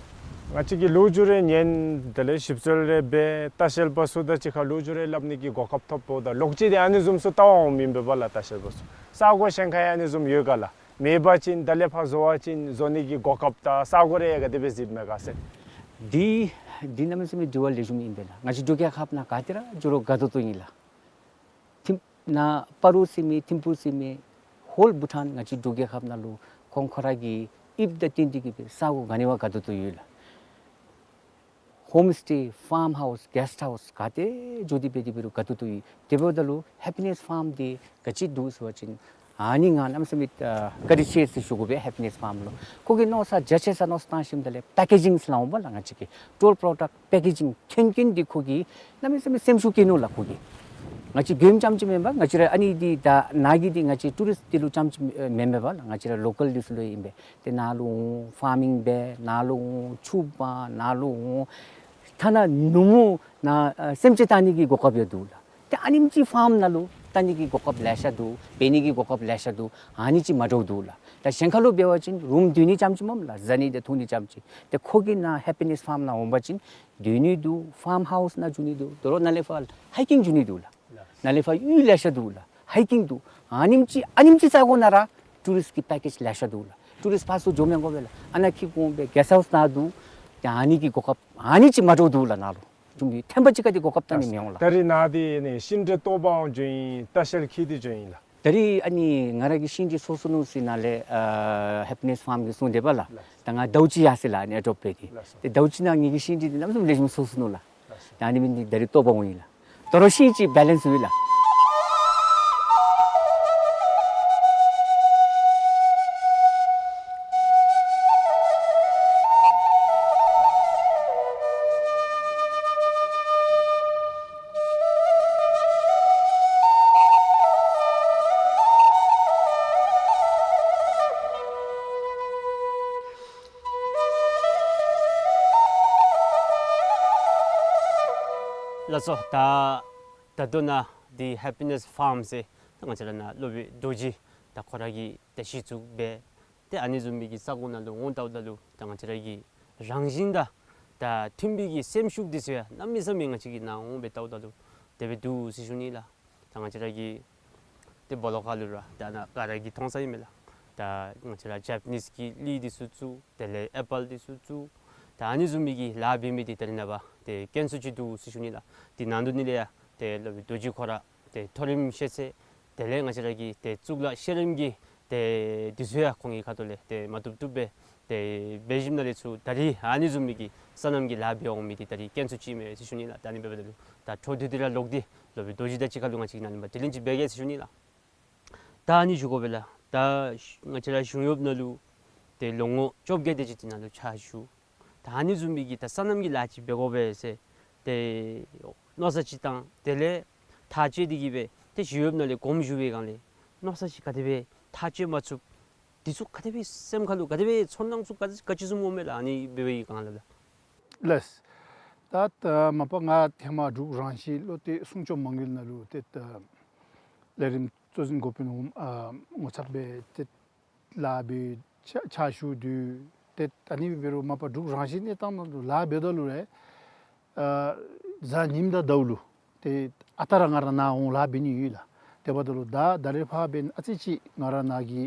ང་བཅས་ཀྱིས་ལོ་རྒྱུས་རེ་ཉན་དེ་ལས་ཞིབ་འཚོལ་རེ་འབད་ལྟ་བཤལ་པ་ཚུ་དང་གཅིག་ཁར་ལོ་རྒྱུས་རེ་སླབ་ནི་གི་གོ་སྐབས་ཐོབ་འོངམ་ད་ལོག་སྟེ་ཨ་ནི་བཟུམ་ཚུ་ལྟ་བར་འོངམ་ཨིན་པས་པ་ལགས། ལྟ་བཤལ་པ་ཚུ་ས་གོ་གཞན་ཁར་ཡང་ཨ་ནི་བཟུམ་ཡོད་ག་ལགས། མེད་པ་ཅིན་ད་ལས་ཕར་བཟོ་བ་ཅིན་བཟོ་ནི་གི་གོ་སྐབས་དང་ས་གོ་རེ་ག་དེ་སྦེ་གཟིགསཔ་མས་ག་ཟེར། འདི་འདི་གནམ་མེད་ས་མེད་དྲི་བ་ལེགས་ཤོམ་ཨིན་པས་ལགས། ང་བཅས་འབྲུག་རྒྱལ་ཁབ་ནང་ག་ཏེ་ར་འགྱོ་རུང་དགའ་ཏོག་ཏོ་ཨིན་ལགས། ཐིམ་ནཱ་སྤ་རོ་ཟེར་མི་ཐིམ་ཕུག་ཟེར་མི་ཧོལ་བྷུ་ཊཱན་ང་བཅས་འབྲུག་རྒྱལ་ཁབ་ནང་ལུ་ཁོང་ཁོ་ར་གི་དབྱིབས་དང་བསྟུན་ཏེ་གི་སྦེ་ས་གོ་ག་ནི་བ་དགའ་ཏོག་ཏོ་ཡོད་ལགས། ཧོམ་སི་ཊེ་ཕཱརམ་ཧའུསི་གེསཊ་ཧའུསི་ག་ཏེ་འགྱོ་སྟེ་འབད་དེ་འབད་རུང་དགའ་ཏོག་ཏོ་ཡོད། དེ་འབདཝ་ད་ལུ་ཧེ་པི་ནེསི་ཕཱརམ་འདི་ག་ཅི་འདུག་ཟེར་བ་ཅིན་ཨ་ནི་ང་གནམ་མེད་ས་མེད་ཨ་བཀའ་དྲིན་ཆེ་ཟེར་ཞུ་དགོ་པས། ཧེ་པི་ནེསི་ཕཱརམ་ལུ་ཁོ་གིས་མནོ་བསམ་རྒྱ་ཆེ་ས་མནོ་བསམ་བཏང་ཞིནམ་ད་ལས་པེ་ཀེ་ཇིང་ཟེར་སླབ་འོང་པ་ལགས། ང་བཅས་ཀྱི་ཊོལ་པྲོ་ཌཀཊ་པེ་ཀེ་ཇིང་ཐོན་སྐྱེད་འདི་ཁོ་གིས་གནམ་མེད་ས་མེད་སེམས་ཤུགས་བསྐྱེད་ནུག་ལགས་ཁོ་གིས། ང་བཅས་མགྱོནམ་རྐྱངམ་ཅིག་མེན་པར་ང་བཅས་ར་ཨ་ནི་འདི་ད་ནཱ་གི་འདི་ང་བཅས་ཊུ་རིསཊ་འདི་ལུ་རྐྱངམ་ཅིག་མེན་པས་པ་ལགས། ང་བཅས་ར་ལོ་ཀཱལ་འདི་ཚུ་ལུ་ཨིན་པས། ཏེ་ནཱ་ལུ་འོང་ཕཱར་མིང་འབད་ནཱ་ལུ་འོང་ཕྱུགཔ་ནཱ་ལུ་འོང་ཐ་ན་ནུབ་མོ་ནཱ་ཨ་སེམས་ཅན་བལྟ་ནི་གི་གོ་སྐབས་ཡང་འདུག་ལགས། ཏེ་ཨ་ནེམ་ཅིག་ཕཱརམ་ནང་ལུ་བལྟ་ནི་གི་གོ་སྐབས་ལེ་ཤ་འདུག། འབད་ནི་གི་གོ་སྐབས་ལེ་ཤ་འདུག། ཨ་ནི་ཅིག་མ་འདྲཝ་འདུག་ལགས། ད་གཞན་ཁར་ལུ་འབད་བ་ཅིན་རུམ་སྡོད་ནི་རྐྱངམ་ཅིག་མས་ལགས། བཟའ་ནི་དང་འཐུང་ནི་རྐྱངམ་ཅིག། ཏེ་ཁོ་གིས་ནཱ་ཧེ་པི་ནེསི་ཕཱརམ་ནང་འོང་པ་ཅིན་སྡོད་ནི་འདུག། ཕཱརམ་ཧའུསི་ནང་འགྱོ་ནི་འདུག། དོ་རུང་ནཱ་ལས་ཕར་ཧའི་ཀིང་འགྱོ་ནི་འདུག་ལགས། ནཱ་ལས་ཕར་གཡུས་ལེ་ཤ་འདུག་ལགས། ཧའི་ཀིང་འདུག། ཨ་ནེམ་ཅིག་ཨ་ནེམ་ཅིག་ས་གོ་ནང་ར་ཊུ་རིསཊ་ཀྱི་པེ་ཀེཇ་ལེ་ཤ་འདུག་ལགས། ཊུ་རིསཊ་ཕར་ཚུར་འགྱོ་མི་དགོ་པས་ལགས། ཨ་ནཱ་འཁྱིད་འོང་སྦེ་གེསཊ་ཧའུསི་ནང་འདུག། ཏེ་ཨ་ནི་གི་གོ་སྐབས་ཨ་ནི་ཅིག་མ་འདྲཝ་འདུག་ལགས། ནཱ་ལུ་ཐེམ་པ་གཅིག་ཁར་འདི་གོ་སྐབས་བལྟ་ནི་མི་འོང་ལགས། ད་རིས་ནཱ་འདི་ནི་ཤིང་འབྲས་བཏོག་པར་འགྱོཝ་ཨིན། ལྟ་བཤལ་འཁྱིད་དེ་འགྱོཝ་ཨིན་ལགས། ད་རིས་ཨ་ནི་ང་ར་གི་ཤིང་འབྲས་སོ་སོ་ནུག་ཟེར་ནཱ་ལས་ཨ་ཧེ་པི་ནེསི་ཕཱརམ་གྱིས་གསུངས་དེས་པ་ལགས། ལགས། ད་ང་ཟླཝ་གཅིག་ཡར་སོ་ཡི་ལགས། ཨ་ནི་ཨེ་ཌོབ་འབད་དེ། ལགས་སོ། ཏེ་ཟླཝ་གཅིག་ནང་ངེ་གི་ཤིང་འབྲས་འདི་གནམ་མེད་ས་མེད་ལེགས་ཤོམ་སོ་སོ་ནུག་ལགས། ལགས་སོ། ད་ཨ་ནི་འབད་ནི་འདི་ད་རིས་བཏོག་པར་འོང་ཡི་ལགས། དོ་རུང་ཤིང་ཅིག་བེ་ལེནསི་ཡོད་ལགས། ལགས་སོ། ད་ད་ལྟོ་ནཱ་འདི་ཧེ་པི་ནེསི་ཕཱརམ་ཟེར་ད་ང་བཅས་ར་ནཱ་སློབ་དཔོན་རྡོ་རྗེ་ད་ཁོ་ར་གིས་ད་གཞི་བཙུགས་འབད། ཏེ་ཨ་ནི་བཟུམ་མའི་གི་ས་གོ་ནང་ལུ་འོང་ལྟཝ་ད་ལུ་ད་ང་བཅས་ར་གི་རང་བཞིན་དང་ད་མཐུན་པའི་གི་སེམས་ཤུགས་འདི་ཚུ་ཡང་གནམ་མེད་ས་མེད་ང་བཅས་ཀྱིས་ནཱ་འོང་སྦེ་ལྟཝ་ད་ལུ་དེ་སྦེ་འདུག་ཟེར་ཞུ་ནི་ལགས། ད་ང་བཅས་ར་གི་ཏེ་སྦོ་ལོགས་ཁ་ལུ་ར་ད་ནཱ་ག་ར་གིས་མཐོང་ས་ཨིན་མས་ལགས། ད་ང་བཅས་ར་ཇེ་པ་ནིསི་གི་ལི་འདི་ཚུ་བཙུགས། དེ་ལས་ཨེ་པཱལ་འདི་ཚུ་བཙུགས། ད་ཨ་ནི་བཟུམ་མའི་གི་ལཱ་འབད་མི་འདི་ད་རིས་ནངས་པ་ཏེ་དཀོན་སུ་ཅིག་འདུག་ཟེར་ཞུ་ནི་ལགས། འདི་ནང་དོག་ནང་ལས་ཡང་ཏེ་སློབ་དཔོན་རྡོ་རྗེ་ཁོ་ར་ཏེ་མཐོ་རིམ་ཤེས་ཚད་དེ་ལས་ང་བཅས་ར་གི་ཏེ་གཙུག་ལག་ཤེས་རབ་ཀྱི་ཏེ་འདི་ཚུ་ཡང་ཁོང་གི་ཁ་ཐུག་ལས་ཏེ་མ་བཏུབ་བཏུབ་སྦེ་ཏེ་འབད་ཞིནམ་ལས་ཚུར་ད་རིས་ཨ་ནི་བཟུམ་མའི་གི་སོ་ནམ་གྱི་ལཱ་འབད་འོང་མི་འདི་ད་རིས་དཀོན་སུ་ཅིག་མས་ཟེར་ཞུ་ནི་ལགས། ད་ཨ་ནི་འབདཝ་ད་ལུ་ད་འཕྲོ་མཐུད་དེ་ར་ལོག་སྟེ་སློབ་དཔོན་རྡོ་རྗེ་དང་གཅིག་ཁར་ལུ་ང་བཅས་ནཱ་ལུ་དྲི་ལན་ཅིག་འབད་གེ་ཟེར་ཞུ་ནི་ལགས། ད་ཨ་ནི་ཞུ་དགོ་པས་ལགས། ད་ང་བཅས་ར་གཞུང་གཡོགཔ་ནང་ལུ་ཏེ་ལོ་ངོ་བཅོ་བརྒྱད་དེ་ཅིག་འདི་ནང་ལུ་ཕྱག་ཞུ། ད་ཨ་ནི་བཟུམ་མའི་གི་ད་སོ་ནམ་གྱི་ལཱ་ཅིག་འབད་དགོ་པས་ཟེར་ཏེ་མནོ་བསམ་ཅིག་བཏང་། དེ་ལས་ཐག་བཅད་དེ་གི་སྦེ་ཏེ་གཞུང་གཡོགཔ་ནང་ལས་དགོངསམ་ཞུ་བའི་སྒང་ལས་མནོ་བསམ་ཅིག་ག་དེ་སྦེ་ཐག་བཅད་མ་ཚུགས། འདི་ཚུ་ག་དེ་སྦེ་སེམས་ཁར་ལུ་ག་དེ་སྦེ་ཚོར་སྣང་ཚུ་ག་ག་ཅི་བཟུམ་འོང་མས་ལགས། ཨ་ནི་འབད་བའི་སྒང་ལས་ལགས། ལགས། ད་ད་མ་པ་ང་ཧེ་མ་འབྲུག་རང་བཞིན་བློ་གཏད་སྲུང་སྐྱོབ་མ་དངུལ་ནང་ལུ་ཏེ་ད་ལས་རིམ་གཙོ་འཛིན་འགོ་དཔོན་འོགམ་ཨ་ངོ་ཚབ་སྦེ་ཏེ་ལཱ་འབད་ཕྱག་ཕྱག་ཞུ་དོ། ཏེ་ཨ་ནི་འབད་རུང་མ་པ་འབྲུག་རང་བཞིན་གནས་སྟངས་ནང་ལུ་ལཱ་འབད་དོ་ལུ་ར་ཨ་གཟའ་ཉིམ་དང་ཟླཝ་ལུ་ཏེ་ཨ་རྟག་ར་ང་ར་ནཱ་འོང་ལཱ་འབད་ནི་ཡོད་ལགས། དེ་འབདཝ་ད་ལུ་ད་ད་རེས་ཕར་འབདན་ཨ་ཙི་ཅིག་ང་ར་ནཱ་གི་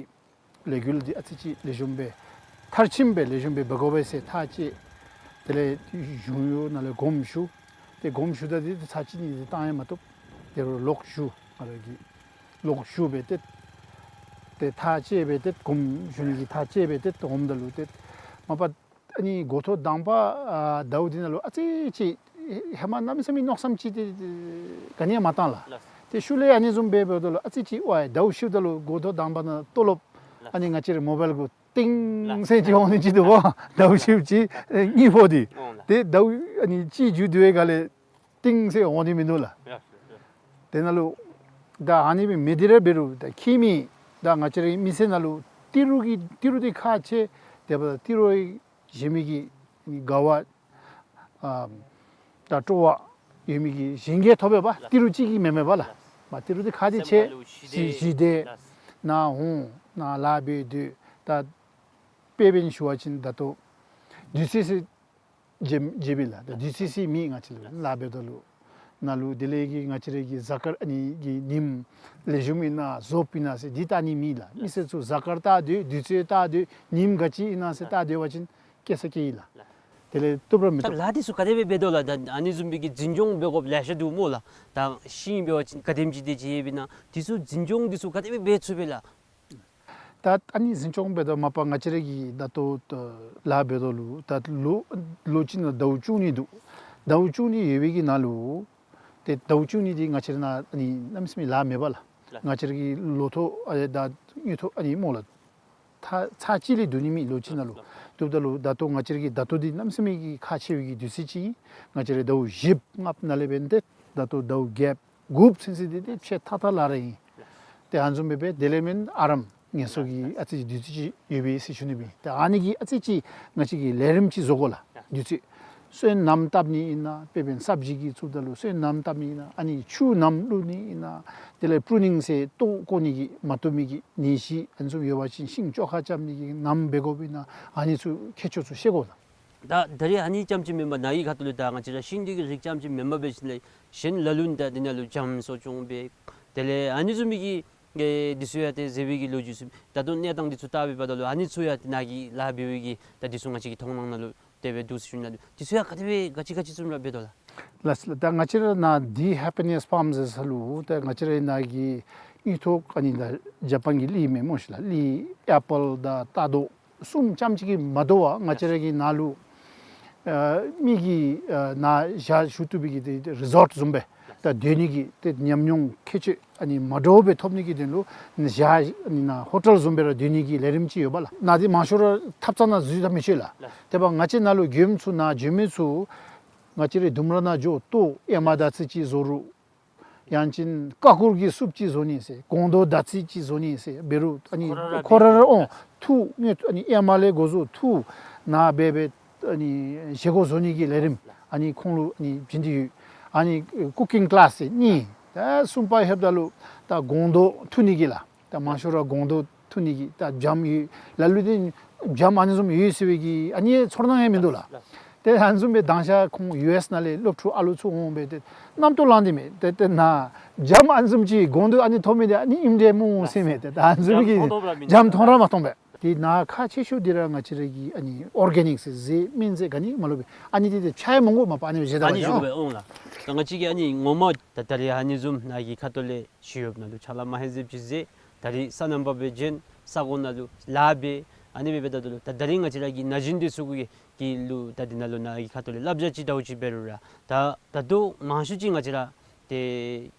ལས་འགུལ་འདི་ཨ་ཙི་ཅིག་ལེགས་ཤོམ་སྦེ་མཐར་ཕྱིནམ་སྦེ་ལེགས་ཤོམ་སྦེ་འབད་དགོ་པས་ཟེར་ཐག་བཅད། དེ་ལས་གཞུང་གཡོག་ནང་ལས་དགོངསམ་ཞུ། ཏེ་དགོངསམ་ཞུ་ད་འདི་ཏེ་ཚར་གཅིག་གཉིས་ཏེ་བཏང་ཡང་མ་བཏུབ། དེ་རུང་ལོག་ཞུ་ང་ར་གིས་ལོག་ཞུ་སྦེ་ཏེ་ཏེ་ཐག་བཅད་སྦེ་ཏེ་དགོངསམ་ཞུ་ནི་གི་ཐག་བཅད་སྦེ་ཏེ་འོངམ་ད་ལུ་ཏེ་མ་པ་ ཨ་ནི་འགོ་ཐོག་དང་པ་ཨ་ཟླཝ་འདི་ནང་ལུ་ཨ་ཙི་ཅིག་ཧེ་མ་གནམ་མེད་ས་མེད་མནོ་བསམ་ཅིག་འདི་ག་ནི་ཡང་མ་བཏང་ལགས། ལགས། ཏེ་ཤུལ་ལས་ཨ་ནི་བཟུམ་སྦེ་འབདཝ་ད་ལུ་ཨ་ཙི་ཅིག་ཝའི་ཟླཝ་ཤིཝ་ད་ལུ་འགོ་ཐོག་དང་པ་ནང་ལྟོ་ལོག་ཨ་ནི་ང་བཅས་རའི་མོ་བཱའིལ་གུ་ཏིང་ཟེར་ཅིག་འོང་ནི་ཅིག་འདུག་པ། ཟླཝ་ཤིཝ་ཅིག་ཨེ་གཉིས་པོ་འདི། འོང་ལགས། ཏེ་ཟླཝ་ཨ་ནི་གཅིག་མཇུག་བསྡུ་བའི་སྒང་ལས་ཏིང་ཟེར་འོང་ནི་མིན་འདུག་ལགས། ཡ་ཡ་ཡ། དེ་ནང་ལུ་ད་ཨ་ནི་སྦེ་མི་འདི་ར་འབད་རུང་ད་ཁྱིམ་མི་ད་ང་བཅས་རའི་མི་སེར་ནང་ལུ་ཏི་རུ་གི་ཏི་རུ་འདི་ཁག་ཆེ། དེ་འབདཝ་ད་ཏི་རུ་བཞེས་མི་གི་དགའ་བ་ཨ་ད་སྤྲོ་བ་ཡོད་མི་གི་གཞན་གྱིས་ཐོབ་པས་པ། ཏི་རུ་གཅིག་གིས་མེན་མེན་པ་ལགས། མ་ཏི་རུ་འདི་ཁག་འདི་ཆེ། ཞི་ཞི་བདེ་ནཱ་འོང་ནཱ་ལཱ་འབད་སྡོད། ད་དཔེ་འབད་ནི་ཞུ་བ་ཅིན་ད་ལྟོ་དུས་ཚོད་ཅིག་བརྗེ་བརྗེ་བས་ལགས། ད་དུས་ཚོད་ཅིག་མེད། ང་བཅས་ལུ་ལཱ་འབདཝ་ད་ལུ་ནཱ་ལུ་དེ་ལས་ཀྱི་ང་བཅས་རའི་གི་གཟའ་སྐར་ཨ་ནི་གི་ཉིནམ་ལེགས་ཤོམ་ཨིན་ན་རྫོགསཔ་ཨིན་ན་ཟེར་འདི་བལྟ་ནི་མེད་ལགས། མི་སེར་ཚུ་གཟའ་སྐར་བལྟ་སྡོད་དུས་ཚོད་བལྟ་སྡོད་ཉིནམ་ག་ཅི་ཨིན་ན་ཟེར་བལྟ་སྡོད་པ་ཅིན་སྐྱེ་ས་སྐྱེ་ཡི་ལགས། དེ་ལས་བཏུབ་ར་མི་ད་བཏུབ། ལཱ་འདི་ཚུ་ག་དེ་སྦེ་འབད་དོ་ལགས། ད་ཨ་ནི་བཟུམ་སྦེ་གི་འཛིན་སྐྱོང་འབད་དགོཔ་ལེ་ཤ་འདུག་སྨོ་ལགས། ད་ཤིང་འབད་བ་ཅིན་ག་དེམ་ཅིག་དེ་ཅིག་ཡོདཔ་ཨིན་ན་འདི་ཚུ་འཛིན་སྐྱོང་འདི་ཚུ་ག་དེ་སྦེ་འབད་ཚུགས་པས་ལགས། ད་ཨ་ནི་འཛིན་སྐྱོང་འབད་དོ་མ་པ་ང་བཅས་ར་གི་ད་ལྟོ་ད་ལཱ་འབད་དོ་ལུ་ད་ལོ་ལོ་གཅིག་ནང་ཟླཝ་བཅུ་གཉིས་འདུག། ཟླཝ་བཅུ་གཉིས་ཡོད་པའི་གི་ནང་ལུ་ཏེ་ཟླཝ་བཅུ་གཉིས་འདི་ང་བཅས་ར་ནཱ་ཨ་ནི་གནམ་མེད་ས་མེད་ལཱ་མེད་པ་ལགས། ང་བཅས་ར་གི་ལོ་ཐོག་ཨ་ད་དངུལ་ཐོག་ཨ་ནི་སྨོ་ལགས། ཚར་ཚར་གཅིག་ལས་བསྡུ་ནི་མེད་ལོ་གཅིག་ནང་ལུ། བསྡུཝ་ད་ལུ་ད་ལྟོ་ང་བཅས་ར་གི་ད་ལྟོ་འདི་གནམ་མེད་ས་མེད་ཀྱི་ཁག་ཆེ་བའི་གི་དུས་ཚོད་ཅིག་ཨིན། ང་བཅས་ར་ཟླཝ་བཞི་ལྔ་ནང་ལས་འབད་ནི་འདི་ད་ལྟོ་ཟླཝ་བརྒྱད་དགུ་ཚུན་ཚོད་འདི་ཏེ་ཕྱེད་ཐག་ཐག་ལཱ་ར་ཨིན། ཏེ་ཨ་ནི་བཟུམ་སྦེ་འབད་དེ་ལས་མེན་ཨ་རམ་ངལ་གསོ་གི་ཨ་ཙི་ཅིག་དུས་ཚོད་ཅིག་ཡོད་པས་ཟེར་ཞུ་ནི་སྦེ། ཏེ་ཨ་ནི་གི་ཨ་ཙི་ཅིག་ང་བཅས་ཀྱིས་ལས་རིམ་ཅིག་བཟོ་དགོ་ལགས། དུས་ཚོད་སོན་ནམ་བཏབ་ནི་ཨིན་ན་དཔེ་འབད་ན་སབ་ཇི་གི་བཙུགསཔ་ད་ལུ་སོན་ནམ་བཏབ་ནི་ཨིན་ན་ཨ་ནི་ཆུ་ནམ་བླུག་ནི་ཨིན་ན་དེ་ལས་པུ་རུ་ནིང་ཟེར་ལྟོ་བཀོ་ནི་གི་མ་བཏུབ་མི་གི་ནད་གཞི་ཨ་ནི་བཟུམ་ཡོད་པ་ཅིན་ཤིང་བཅོ་ཁ་རྐྱབ་ནི་གི་ནམ་འབད་དགོཔ་ཨིན་ན་ཨ་ནི་ཚུ་ཁྱད་ཆོས་ཚུ་ཤེས་དགོ་ལགས། ད་ད་རིས་ཨ་ནི་རྐྱངམ་ཅིག་མེན་པར་ནཱ་གི་ཁ་ཐུག་ལས་ད་ང་བཅས་ར་ཤིང་འདི་གི་རིགས་རྐྱངམ་ཅིག་མེན་པར་འབད་ཞིནམ་ལས་གཞན་ལ་ལུ་ད་འདི་ནང་ལུ་འཇམ་གསོ་སྐྱོང་འབད་དེ་ལས་ཨ་ནི་བཟུམ་མའི་གི་ཨེ་འདི་ཚུ་ཡང་ཏེ་མཛད་པའི་གི་ལོ་རྒྱུས་ཚུ་ད་ལྟོ་གནས་སྟངས་འདི་ཚུ་བལྟ་བའི་བར་ན་ལུ་ཨ་ནི་ཚུ་ཡང་ཏེ་ནཱ་གི་ལཱ་འབད་བའི་གི་ད་འདི་ཚུ་ང་བཅས་ཀྱི་མཐོང་སྣང་ནང་ལུ་དེ་སྦེ་འདུག་ཟེར་ཞུ་ནི་ལགས། འདི་ཚུ་ཡང་ག་དེ་སྦེ་ག་ཅི་ག་ཅི་བཟུམ་ར་འབད་དོ་ལགས། ལགས་ལགས། ད་ང་བཅས་ར་ནཱ་འདི་ཧེ་པི་ནེས་ཕཱམ་ཟེར་ས་ལུ་ད་ང་བཅས་ར་ནཱ་གི་དངུལ་ཐོག་ཨ་ནི་ད་ཇ་པཱན་གྱི་གླི་མས་སྨོ་ཤིག་ལགས། གླི་ཨེ་པཱལ་དང་རྟ་རྡོག་གསུམ་རྐྱངམ་ཅིག་གིས་མ་དོ་བར་ང་བཅས་ར་གི་ནཱ་ལུ་ཨ་མི་གིས་ཨ་ནཱ་ཞག་བཞུགས་བཏུབ་པའི་གི་ཏེ་རི་ཟོཊ་བཟུམ་སྦེ་ད་སྡོད་ནི་གི་ཏེ་ཉམས་མྱོང་ཁྱད་ཆོས་ཨ་ནི་མ་འདྲཝ་སྦེ་ཐོབ་ནི་གི་དོན་ལུ་ཞག་ཨ་ནི་ནཱ་ཧོ་ཊེལ་བཟུམ་སྦེ་ར་སྡོད་ནི་གི་ལས་རིམ་ཅིག་ཡོད་པ་ལགས། ནཱ་འདི་མང་ཤོས་ར་ཐབ་ཚང་ནང་འཛུལ་ད་མི་ཆོག་ལགས། དེ་འབདཝ་ང་བཅས་ནཱ་ལུ་མགྱོནམ་ཚུ་ནཱ་འགྱོ་མི་ཚུ་ང་བཅས་རའི་ལྡུམ་ར་ནང་འགྱོ་ལྟོ་ཨེ་མ་དར་ཚི་ཅིག་བཟོ་རུང་ཡང་ཅིན་ཀ་ཀུར་གྱི་སུབ་ཅིག་བཟོ་ནི་ཟེར་སྒོང་རྡོག་དར་ཚི་ཅིག་བཟོ་ནི་ཟེར་འབད་རུང་ཨ་ནི་ཁོ་ར་ར་ཁོ་ར་ར་འོང་འཐུ་ངེ་ཨ་ནི་ཨེ་མ་ལས་འགོ་བཟུང་འཐུ་ནཱ་འབད་འབད་ཨ་ནི་བཞེས་སྒོ་བཟོ་ནི་གི་ལས་རིམ་ཨ་ནི་ཁོང་ལུ་ཨ་ནི་བྱིན་ཏེ་ཡོད། ཨ་ནི་ཀུ་ཀིང་ཀི་ལཱསི་ཟེར་གཉིས། ད་གསུམ་པ་ལྷོདཔ་ད་ལུ་ད་སྒོང་རྡོག་འཐུ་ནི་གི་ལགས། ད་མང་ཤོས་ར་སྒོང་རྡོག་འཐུ་ནི་གི་ད་འཇམ་ཡོད། ལ་ལུ་འདི་འཇམ་ཨ་ནི་བཟུམ་ཡོད་ཟེར་བའི་གི་ཨ་ནི་ཚོར་སྣང་ཡང་མིན་འདུག་ལགས། ཏེ་ཨ་ནི་བཟུམ་སྦེ་དང་ཞག་ཁོང་ཡུ་ཨེསི་ནང་ལས་སློབ་ཕྲུག་ཨ་ལུ་ཚུ་འོང་སྦེ་ཏེ་རྣམ་རྟོག་ལངས་ཏེ་མས། ཏེ་ཏེ་ནཱ་འཇམ་ཨ་ནི་བཟུམ་ཅིག་སྒོང་རྡོག་ཨ་ནི་ཐོབ་མི་འདི་ཨ་ནི་ཨིནམ་འདྲས་སྨོ་ཟེར་མས། ཏེ་ད་ཨ་ནི་བཟུམ་གྱི་འཇམ་མཐོང་ར་མ་མཐོང་པས། ཏེ་ནཱ་ཁག་ཆེ་ཤོས་འདི་ར་ང་བཅས་ར་གི་ཨ་ནི་ཨོར་གེ་ནིཀ་ཟེར་ཟས་སྨན་ཟས་ག་ནི་མ་ལུ་སྦེ་ཨ་ནི་འདི་ཏེ་ཆ་ཡང་མི་དགོ་མ་པ་ཨ་ནི་བཞེས་ད་ཨ་ནི་བཞེས་དགོ་པས། འོང་ལགས། ད་ང་བཅས་ཀྱིས་ཨ་ནི་ངོ་མ་ད་ད་རིས་ཨ་ནི་བཟུམ་ནཱ་གི་ཁ་ཐུག་ལས་ཞུ་ཡོདཔ་ནང་ལུ་ཕྱག་ལཱ་མ་ཧེ་ཟེར་ཅིག་ཟེར། ད་རིས་སོ་ནམ་པ་སྦེ་བྱོན་ས་གོ་ནང་ལུ་ལཱ་འབད་ཨ་ནི་སྦེ་འབདཝ་ད་ལུ་ད་ད་རིས་ང་བཅས་ར་གི་ན་གཞོན་འདི་ཚུ་གི་གི་ལུ་ད་འདི་ནང་ལུ་ནཱ་གི་ཁ་ཐུག་ལས་བསླབ་བྱ་ཅིག་འདྲཝ་ཅིག་འབད་རུང་ར་ད་ད་ལྟོ་མང་ཤོས་ཅིག་ང་བཅས་ར་ཏེ་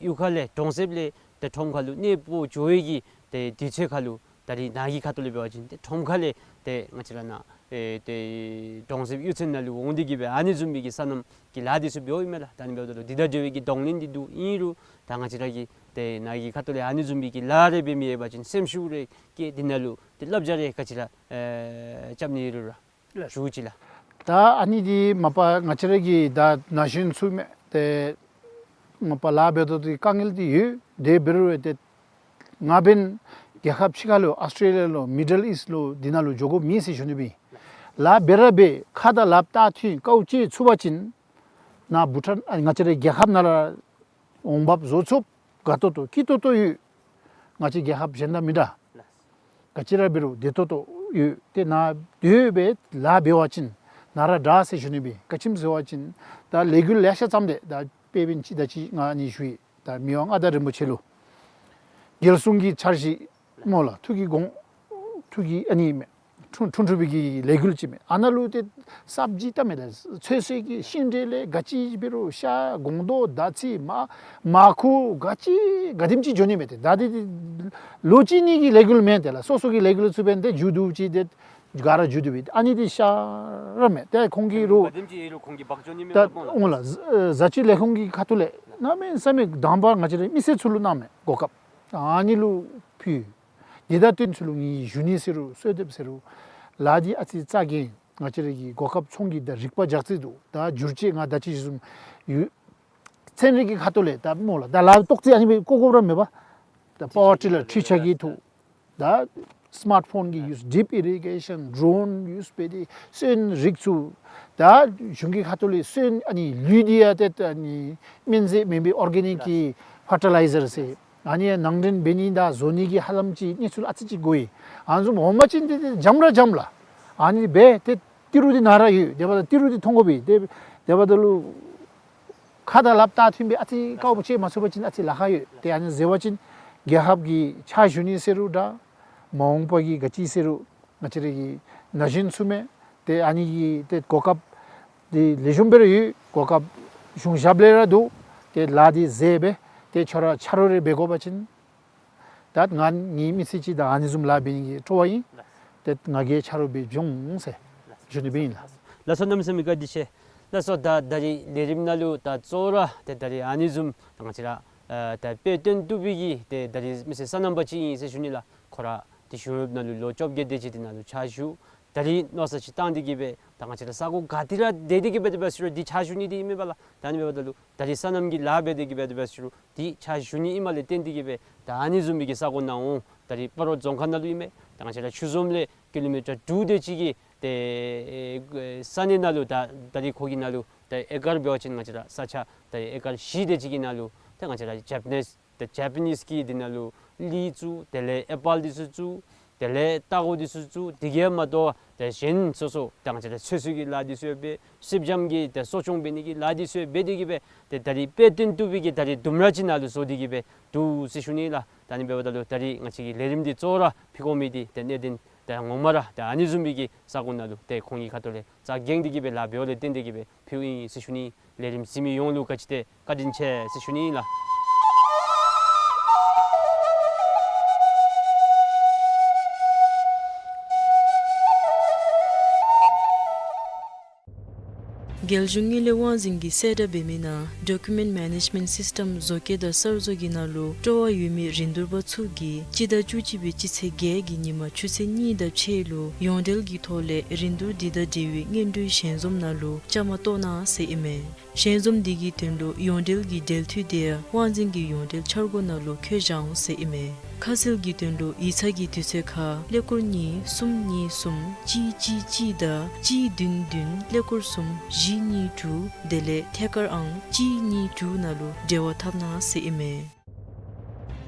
གཡུས་ཁ་ལས་གྲོང་གསེབ་ལས་ཏེ་ཁྲོམ་ཁ་ལུ་གནས་སྤོ་འགྱོ་བའི་གི་ཏེ་དུས་ཚོད་ཁ་ལུ་ད་རིས་ནཱ་གི་ཁ་ཐུག་ལས་འབད་བ་ཅིན་ཏེ་ཁྲོམ་ཁ་ལས་ཏེ་ང་བཅས་ར་ནཱ་ཨེ་ཏེ་གྲོང་གསེབ་གཡུས་ཚན་ནང་ལུ་འོང་སྟེ་གི་སྦེ་ཨ་ནི་བཟུམ་མའི་གི་སོ་ནམ་གྱི་ལཱ་འདི་ཚུ་འབདཝ་ཨིན་མས་ལགས། ད་ཨ་ནི་འབདཝ་ད་ལུ་འདི་དང་འབྲེལ་བའི་གི་གདོང་ལེན་འདི་འདུག། ཨིན་རུང་ད་ང་བཅས་ར་གིས་ཏེ་ནཱ་གི་ཁ་ཐུག་ལས་ཨ་ནི་བཟུམ་མའི་གི་ལཱ་རེ་འབད་མི་ཡོད་པ་ཅིན་སེམས་ཤུགས་རེ་བསྐྱེད་དེ་ནང་ལུ་ཏེ་བསླབ་བྱ་རེ་ག་ཅི་ར་ཨེ་རྐྱབ་ནི་ཡོད་རུང་ར་ཞུ་ཅི་ལགས། ད་ཨ་ནི་འདི་མ་པ་ང་བཅས་ར་གི་ད་ན་གཞོན་ཚུ་མས། ཏེ་མ་པ་ལཱ་འབད་དོ་འདི་དཀའ་ངལ་འདི་ཡོད། དེ་འབད་རུང་ཏེ་ང་འབདན་རྒྱལ་ཁབ་ཕྱི་ཁ་ལུ་ཨཱོས་ཊེ་ལི་ཡ་ལུ་མི་ཌལ་ཨིསཊ་ལུ་འདི་ནང་ལུ་འགྱོ་དགོཔ་མེད་ཟེར་ཞུ་ནི་སྦེ། ལཱ་འབད་ར་འབད་ཁ་དང་ལགཔ་ལྟ་མཐུན་དཀའཝ་སྤྱད་ཚུགས་པ་ཅིན་ནཱ་བྷུ་ཊཱན་ཨ་ང་བཅས་རའི་རྒྱལ་ཁབ་ནང་ར་འོང་འབབ་བཟོ་ཚུགསཔ་དགའ་ཏོག་ཏོ་སྐྱིད་ཏོག་ཏོ་ཡོད། ང་བཅས་རྒྱལ་ཁབ་གཞན་དང་མི་འདྲ། ག་ཅི་ར་འབད་རུང་བདེ་ཏོག་ཏོ་ཡོད། ཏེ་ནཱ་སྡོད་སྦེ་ལཱ་འབད་བ་ཅིན་ནཱ་ར་དྲག་ཟེར་ཞུ་ནི་སྦེ། ག་ཅི་སྨོ་ཟེར་བ་ཅིན་ད་ལས་འགུལ་ལེ་ཤ་བརྩམས་ཏེ་ད་དཔེ་འབདན་ཅིག་ད་ཅི་ང་ཨ་ནི་ཞུ་ཡི། ད་མི་དབང་མངའ་བདག་རིན་པོ་ཆེ་ལུ་རྒྱལ་སྲུང་གི་འཆར་གཞི་སྨོ་ལགས། ཐུགས་ཀྱི་དགོངས་ཐུགས་ཀྱི་ཨ་ནི་མས། འཁྲུངས་འཁྲུངས་འཁྲུངས་པའི་གི་ལས་འགུལ་ཅིག་མས། ཨ་ནཱ་ལུ་ཏེ་སབ་ཇི་བལྟ་མས་ལགས། ཚོད་བསྲེ་གི་ཤིང་འབྲས་ལས་ག་ཅི་འབད་རུང་ཤ་སྒོང་རྡོག་དར་ཚི་མར་མར་ཁུ་ག་ཅི་ག་དེམ་ཅིག་འགྱོ་ནི་མས། ཏེ་ད་ཏེ་ལོ་གཅིག་གཉིས་ཀྱི་ལས་འགུལ་མེན། ཏེ་ལགས་སོ་སོ་གི་ལས་འགུལ་ཚུ་འབདན་ཏེ་མཇུག་བསྡུ་ཅི། ཏེ་ག་ར་མཇུག་བསྡུ་བའི་ཨ་ནི་ཏེ་ཤ་ར་མས། ཏེ་ཁོང་གིས་རུང་ག་དེམ་ཅིག་ཡོད་རུང་ཁོང་གིས་འབག་འགྱོ་ནི་མས། ད་པ་སྨོ་ལགས། བཟའ་བཅའི་ལས་ཁུངས་ཀྱི་ཁ་ཐུག་ལས་གནམ་མེད་ས་མེད་དང་པ་ང་བཅས་རའི་མི་སེར་ཚུ་ལུ་གནང་མས་གོ་སྐབས། ཨ་ནི་ལུ་ཕུལ། དེ་དང་བསྟུན་ཚུ་ལུ་ངེའི་ཞུ་ནི་ཟེར་རུང་གསོལ་འདེབས་ཟེར་རུང་ལཱ་འདི་ཨ་ཙི་རྩ་འགེངས། ང་བཅས་རའི་གི་གོ་སྐབས་ཚོང་གི་ད་རིག་པ་རྒྱག་རྩིས་འདུག། ད་བསྒྱུར་བཅོས་ང་ད་ཅི་ཞུ་བཟུམ་ཡོད། ཚན་རིག་གི་ཁ་ཐུག་ལས་ད་སྨོ་ལགས། ད་ལཱ་ཏོག་ཙི་ཨ་ནི་སྦེ་བཀོད་དགོཔ་ར་མེད་པ། ད་པ་ཝར་ཊི་ལར་འཕྲུལ་ཆས་ཀྱི་ཐོག། ད་སི་མཱརཊ་ཕོན་གྱི་ཡུས། ཌིཔ་ཨི་རི་གེ་ཤཱན། ཌོརོན་ཡུས་འབད་དེ་སོན་རིགས་ཚུ། ད་གཞུང་གི་ཁ་ཐུག་ལས་སོན་ཨ་ནི་ལུད་འདི་ཡང་ཏེ་ཨ་ནི་སྨན་རྫས་མེན་པའི་ཨོར་གེ་ནིཀ་གི་ཕར་ཊི་ལའི་ཛར་ཟེར། ཨ་ནི་ཡང་ནང་འདྲེན་འབད་ནི་དང་བཟོ་ནི་གི་ཧ་ལམ་ཅིག་གནས་ཚུལ་ཨ་ཙི་ཅིག་གོ་ཡི། ཨ་ནི་བཟུམ་འོང་པ་ཅིན་ཏེ་ཏེ་འཇམ་ར་འཇམ་ལགས། ཨ་ནི་སྦེ་ཏེ་ཏི་རུ་འདི་ནཱ་ར་ཡོད། དེ་འབདཝ་ད་ཏི་རུ་འདི་མཐོང་དགོ་པས། ཏེ་དེ་འབདཝ་ད་ལུ་ཁ་དང་ལགཔ་ད་མཐུན་པའི་ཨ་ཙི་དཀའཝ་སྤྱད་མ་ཚུགས་པ་ཅིན་ཨ་ཙི་ལཱ་ཁག་ཡོད། ཏེ་ཨ་ནི་ཟེར་བ་ཅིན་རྒྱལ་ཁབ་ཀྱི་ཕྱག་ཞུ་ནི་ཟེར་རུང་འདྲ། མ་འོངས་པ་གི་ག་ཅི་ཟེར་རུང་ང་བཅས་ར་གི་ན་གཞོན་ཚུ་མས། ཏེ་ཨ་ནི་གི་ཏེ་གོ་སྐབས་འདི་ལེགས་ཤོམ་སྦེ་ར་ཡོད། གོ་སྐབས་གཞུང་ཞབས་ལས་ར་འདུག། ཏེ་ལཱ་འདི་མཛད་སྦེ་ཏེ་ཁྱོད་ར་ཆ་རོགས་རེ་འབད་དགོ་པ་ཅིན་ད་ང་ངེའི་མི་ཚེ་གཅིག་ད་ཨ་ནི་བཟུམ་ལཱ་འབད་ནི་གི་སྤྲོ་བ་ཨིན། ཏེ་ང་གིས་ཆ་རོགས་འབད་འོང་ཟེར་ཞུ་ནི་སྦེ་ཨིན་ལགས། ལགས་སོ། གནམ་མེད་ས་མེད་བཀའ་དྲིན་ཆེ། ལགས་སོ། ད་ད་རིས་ལས་རིམ་ནང་ལུ་ད་གཙོ་བོ་ར་ཏེ་ད་རིས་ཨ་ནི་བཟུམ་ད་ང་བཅས་ར་ཨ་ད་དཔེ་སྟོན་བཏུབ་པའི་གི་ཏེ་ད་རིས་མི་སེར་སོ་ནམ་པ་ཅིག་ཨིན་ཟེར་ཞུ་ནི་ལགས། ཁོ་ར་ཏེ་གཞུང་གཡོགཔ་ནང་ལུ་ལོ་བཅོ་བརྒྱད་དེ་ཅིག་དེ་ནང་ལུ་ཕྱག་ཞུ། ད་རིས་མནོ་བསམ་ཅིག་བཏང་སྟེ་གི་སྦེ་ད་ང་བཅས་ར་ས་གོ་ག་ཏེ་ར་སྡོད་དེ་གི་སྦེ་དེ་སྦེ་ཟེར་རུང་འདི་ཕྱག་ཞུ་ནི་འདི་ཨིན་མས་ལགས། ད་ཨ་ནི་འབདཝ་ད་ལུ་ད་རིས་སོ་ནམ་གྱི་ལཱ་འབད་དེ་གི་སྦེ་དེ་སྦེ་ཟེར་རུང་འདི་ཕྱག་ཞུ་ནི་ཨིནམ་ལས་བརྟེན་ཏེ་གི་སྦེ་ད་ཨ་ནི་བཟུམ་མའི་གི་ས་གོ་ནང་འོང་། ད་རིས་སྤ་རོ་རྫོང་ཁག་ནང་ལུ་ཨིན་མས། ད་ང་བཅས་ར་ཆུ་འཛོམས་ལས་ཀི་ལོ་མི་ཊར་དྲུག་དེ་ཅིག་གི་ཏེ་ས་གནས་ནང་ལུ་ད་ད་རིས་ཁོ་གི་ནང་ལུ་ད་ཨེ་ཀར་འབད་བ་ཅིན་ང་བཅས་ར་ས་ཆ་ད་ཨེ་ཀར་བཞི་དེ་ཅིག་གི་ནང་ལུ་ད་ང་བཅས་ར་ཇེ་པ་ནིས་ད་ཇེ་པ་ནིས་ཀྱི་འདི་ནང་ལུ་ལི་བཙུགས། དེ་ལས་ཨེ་པཱལ་འདི་ཚུ་བཙུགས། དེ་ལས་ལྟག་ཀོ་འདི་ཚུ་བཙུགས། དེ་གིས་མ་དོ་ད་གཞན་སོ་སོ་ད་ང་བཅས་ར་ཚོད་བསྲེ་གི་ལཱ་འདི་ཚུ་ཡང་འབད། སེར་སྦྱངམ་གི་ད་གསོ་སྐྱོང་འབད་ནི་གི་ལཱ་འདི་ཚུ་ཡང་འབད་དེ་གི་སྦེ་ཏེ་ད་རིས་དཔེ་སྟོན་བཏུབ་པའི་གི་ད་རིས་ལྡུམ་ར་ཅིག་ནང་ལུ་བཟོ་སྟེ་གི་སྦེ་འདུག་ཟེར་ཞུ་ནི་ལགས། ད་ཨ་ནི་འབདཝ་ད་ལུ་ད་རིས་ང་བཅས་ཀྱི་ལས་རིམ་འདི་གཙོ་བོ་ར་ཕུལ་དགོ་མི་འདི་ཏེ་གནད་དོན་ད་ངོ་མ་ར་ད་ཨ་ནི་བཟུམ་མའི་གི་ས་གོ་ནང་ལུ་ཏེ་ཁོང་གི་ཁ་ཐུག་ལས་རྩ་འགེངས་ཏེ་གི་སྦེ་ལཱ་འབདཝ་ལས་བརྟེན་ཏེ་གི་སྦེ་ཕུལཝ་ཨིན་ཟེར་ཞུ་ནི། ལས་རིམ་གཟིགས་མི་ཡོངས་ལུ་ག་ཅི་ཏེ་བཀའ་དྲིན་ཆེ་ཟེར་ཞུ་ནི་ལགས། རྒྱལ་གཞུང་དངུལ་ལས་དབང་འཛིན་གྱིས་གསལ་བསྒྲགས་འབད་མི་ནང་Document Management System བཟོ་བཀོད་དང་གསར་བཟོ་གི་ནང་ལུ་སྤྲོ་བ་ཡོད་མི་རིན་བསྡུར་པ་ཚུ་གིས་སྤྱི་ཟླ་བཅུ་གཅིག་པའི་སྤྱི་ཚེས་བརྒྱད་ཀྱི་ཉིན་མ་ཆུ་ཚོད་གཉིས་དང་ཕྱེད་ལུ་ཡོངས་འབྲེལ་གྱི་ཐོག་ལས་རིན་བསྡུར་འདི་དང་འབྲེལ་བའི་སྙན་སྒྲོན་ཞལ་འཛོམས་ནང་ལུ་བཅའ་མར་གཏོགས་གནང་ཟེར་ཨིན་མས། ཞལ་འཛོམས་འདི་གི་དོན་ལུ་ཡོངས་འབྲེལ་གྱི་འབྲེལ་མཐུད་དེ་དབང་འཛིན་གྱི་ཡོངས་འབྲེལ་འཆར་སྒོ་ནང་ལུ་འཁོད་བཞག་འོང་ཟེར་ཨིན་མས། ཁ་གསལ་གྱི་དོན་ལུ་ཡིག་ཚང་གི་དུས་ཚོད་ཁར་ཀླད་ཀོར་གཉིས་གསུམ་གཉིས་གསུམ་གཅིག་གཅིག་གཅིག་དང་གཅིག་བདུན་བདུན་ཀླད་ཀོར་གསུམ་བཞི་གཉིས་དྲུག། དེ་ལས་ཐད་ཀར་ཨང་གཅིག་གཉིས་དྲུག་ནང་ལུ་འབྲེལ་བ་འཐབ་གནང་ཟེར་ཨིན་མས།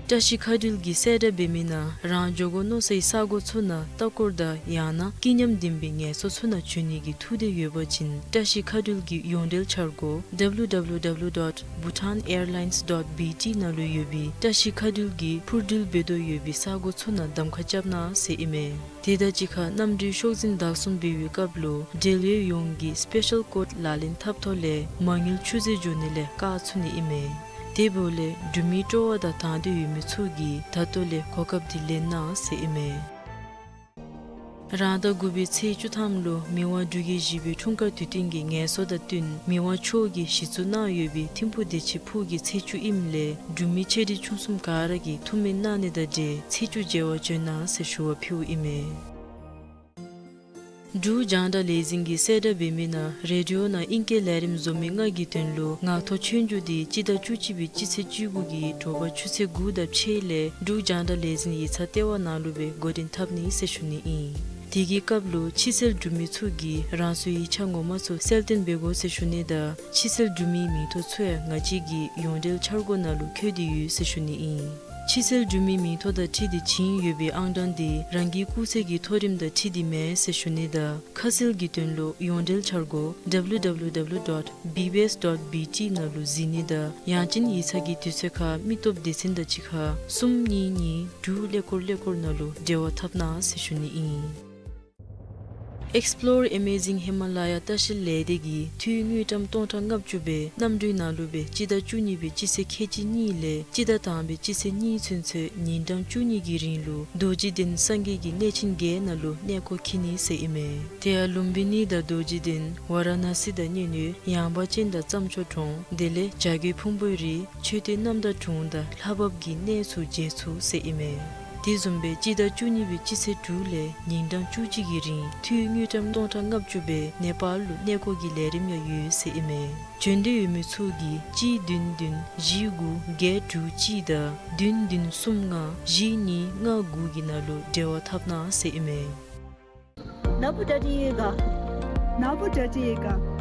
བཀྲ་ཤིས་མཁའ་འགྲུལ་གྱིས་གསལ་བསྒྲགས་འབད་མི་ནང་རང་འགྱོ་དགོ་མནོ་སའི་ས་གོ་ཚུ་ནང་ལྟ་སྐོར་དང་ཡང་ན་སྐྱིད་ཉམས་ལྡན་པའི་ངལ་གསོ་ཚུ་ནང་འབྱོན་ནི་གི་ཐུགས་འདོད་ཡོད་པ་ཅིན་བཀྲ་ཤིས་མཁའ་འགྲུལ་གྱི་ཡོངས་འབྲེལ་འཆར་སྒོ་W W W dot bhutan airlines dot B T ནང་ལུ་ཡོད་པའི་བཀྲ་ཤིས་མཁའ་འགྲུལ་གྱིས་འཕུར་འགྲུལ་འབད་དོ་ཡོད་པའི་ས་གོ་ཚུ་ནང་གདམ་ཁ་རྐྱབ་གནང་ཟེར་ཨིན་མས། དེ་དང་གཅིག་ཁར་གནམ་གྲུའི་ཤོག་འཛིན་བདག་བཟུང་འབད་བའི་སྐབས་ལུ་འབྲེལ་ཡོད་ཡོངས་ཀྱིས་སི་པེ་ཤལ་ཀོཌ་ལག་ལེན་འཐབ་ཐོག་ལས་མ་དངུལ་ཆུད་ཟོས་འགྱོ་ནི་ལས་བཀག་ཚུགས་ནི་ཨིན་མས། དེ་འབདཝ་ལས་འབྲུག་མིའི་སྤྲོ་བ་དང་དང་འདོད་ཡོད་མི་ཚུ་གིས་ད་ལྟོ་ལས་གོ་སྐབས་འདི་ལེན་གནང་ཟེར་ཨིན་མས། རང་ཟླ་དགུ་པའི་ཚེས་བཅུ་ཐམ་ལུ་མི་དབང་འབྲུག་རྒྱལ་བཞི་པའི་འཁྲུངས་སྐར་དུས་སྟོན་གྱི་ངལ་གསོ་དང་བསྟུན་མི་དབང་མཆོག་གིས་གཞི་བཙུགས་གནང་ཡོད་པའི་ཐིམ་ཕུག་བདེ་ཆེན་ཕུག་གི་ཚེས་བཅུ་ཨིནམ་ལས་འབྲུག་མི་ཆེ་འབྲིང་ཆུང་གསུམ་ག་ར་གིས་ཐུགས་སྨོན་གནང་ནི་དང་འབྲེལ་ཚེས་བཅུ་མཇལ་བར་བྱོན་གནང་ཟེར་ཞུ་བ་ཕུལཝ་ཨིན་མས། འབྲུག་རྒྱང་བསྒྲགས་ལས་འཛིན་གྱིས་གསལ་བསྒྲགས་འབད་མི་ནང་རེ་ཌི་ཡོ་ནང་ཨིང་སྐད་ལས་རིམ་བཟོ་མི་ལྔ་གི་དོན་ལུ་ངག་ཐོག་ཆོས་རྒྱུགས་འདི་སྤྱི་ཟླ་བཅུ་གཅིག་པའི་སྤྱི་ཚེས་བཅུ་དགུ་གི་དྲོ་པ་ཆུ་ཚོད་དགུ་དང་ཕྱེད་ལས་འབྲུག་རྒྱང་བསྒྲགས་ལས་འཛིན་ཡིག་ཚང་ལྟེ་བ་ནང་ལུ་སྦེ་འགོ་འདྲེན་འཐབ་ནི་ཟེར་ཞུ་ནི་ཨིན། དེ་གི་སྐབས་ལུ་ཕྱི་སེལ་འབྲུག་མི་ཚུ་གིས་རང་སོའི་ཡིག་ཆ་ངོ་མ་ཚུ་གསལ་སྟོན་འབད་དགོ་ཟེར་ཞུ་ནི་དང་ཕྱི་སེལ་འབྲུག་མིའི་མིང་ཐོ་ཚུ་ཡང་ང་བཅས་ཀྱི་ཡོངས་འབྲེལ་འཆར་སྒོ་ནང་ལུ་འཁོད་དེ་ཡོད་ཟེར་ཞུ་ནི་ཨིན། ཕྱི་སེལ་འབྲུག་མིའི་མིང་ཐོ་དང་འཁྲིལ་ཏེ་བྱིན་ཡོད་པའི་ཨང་གྲངས་འདི་རང་གི་སྐུགས་ཚད་ཀྱི་མཐོ་རིམ་དང་འཁྲིལ་ཏེ་མེན་ཟེར་ཞུ་ནི་དང་ཁ་གསལ་གྱི་དོན་ལུ་ཡོངས་འབྲེལ་འཆར་སྒོ་W W W dot B B S dot B T ནང་ལུ་གཟིགས་ནི་དང་ཡང་ཅིན་ཡིག་ཚང་གི་དུས་ཚོད་ཁར་མི་སྟོབས་སྡེ་ཚན་དང་གཅིག་ཁར་གསུམ་གཉིས་གཉིས་དྲུག་ཀླད་ཀོར་ཀླད་ཀོར་ནང་ལུ་འབྲེལ་བ་འཐབ་གནང་ཟེར་ཞུ་ནི་ཨིན། Explore Amazing Himalaya ལྟ་བཤལ་ལས་སྡེ་གིས་འཐུས་དངུལ་ཀྲམ་སྟོང་ཕྲག་ལྔ་བཅུ་སྦེ་གནམ་གྲུའི་ནང་ལུ་སྦེ་སྤྱི་ཟླ་བཅུ་གཉིས་པའི་སྤྱི་ཚེས་ཁལ་གཅིག་གཉིས་ལས་སྤྱི་ཟླ་དང་པའི་སྤྱི་ཚེས་གཉིས་ཚུན་ཚོད་ཉིན་གྲངས་བཅུ་གཉིས་ཀྱི་རིང་ལུ་རྡོ་རྗེ་གདན་སངས་རྒྱས་ཀྱི་གནས་ཆེན་བརྒྱད་ནང་ལུ་གནས་སྐོར་འཁྱིད་ནི་ཟེར་ཨིན་མས། དེ་ཡང་ལུམྦི་ནི་དང་རྡོ་རྗེ་གདན་ཝ་ར་ཎ་སི་དང་མཉན་ཡོད་ཡངས་པ་ཅན་དང་རྩྭ་མཆོག་གྲོང་དེ་ལས་བྱ་རྒོད་ཕུང་པོའི་རི་མཆོད་རྟེན་རྣམ་དག་གྲོང་དང་ལྷ་བབས་ཀྱི་གནས་ཚུ་མཇལ་ཚུགས་ཟེར་ཨིན་མས། དེ་བཟུམ་སྦེ་སྤྱི་ཟླ་བཅུ་གཉིས་པའི་སྤྱི་ཚེས་དྲུག་ལས་ཉིན་གྲངས་བཅུ་གཅིག་གི་རིང་འཐུས་དངུལ་ཀྲམ་སྟོང་ཕྲག་ལྔ་བཅུ་སྦེ་ནེ་པཱལ་ལུ་གནས་སྐོར་གྱི་ལས་རིམ་ཡང་ཡོད་ཟེར་ཨིན་མས། བྱོན་འདོད་ཡོད་མི་ཚུ་གིས་གཅིག་བདུན་བདུན་བཞི་དགུ་བརྒྱད་དྲུག་གཅིག་དང་བདུན་བདུན་གསུམ་ལྔ་བཞི་གཉིས་ལྔ་དགུ་གི་ནང་ལུ་འབྲེལ་བ་འཐབ་གནང་ཟེར་ཨིན་མས། ནཱ་བུ་ཌ་ཊི་ཨེ་ག་ནཱ་བུ་ཌ་ཊི་ཨེ་ག་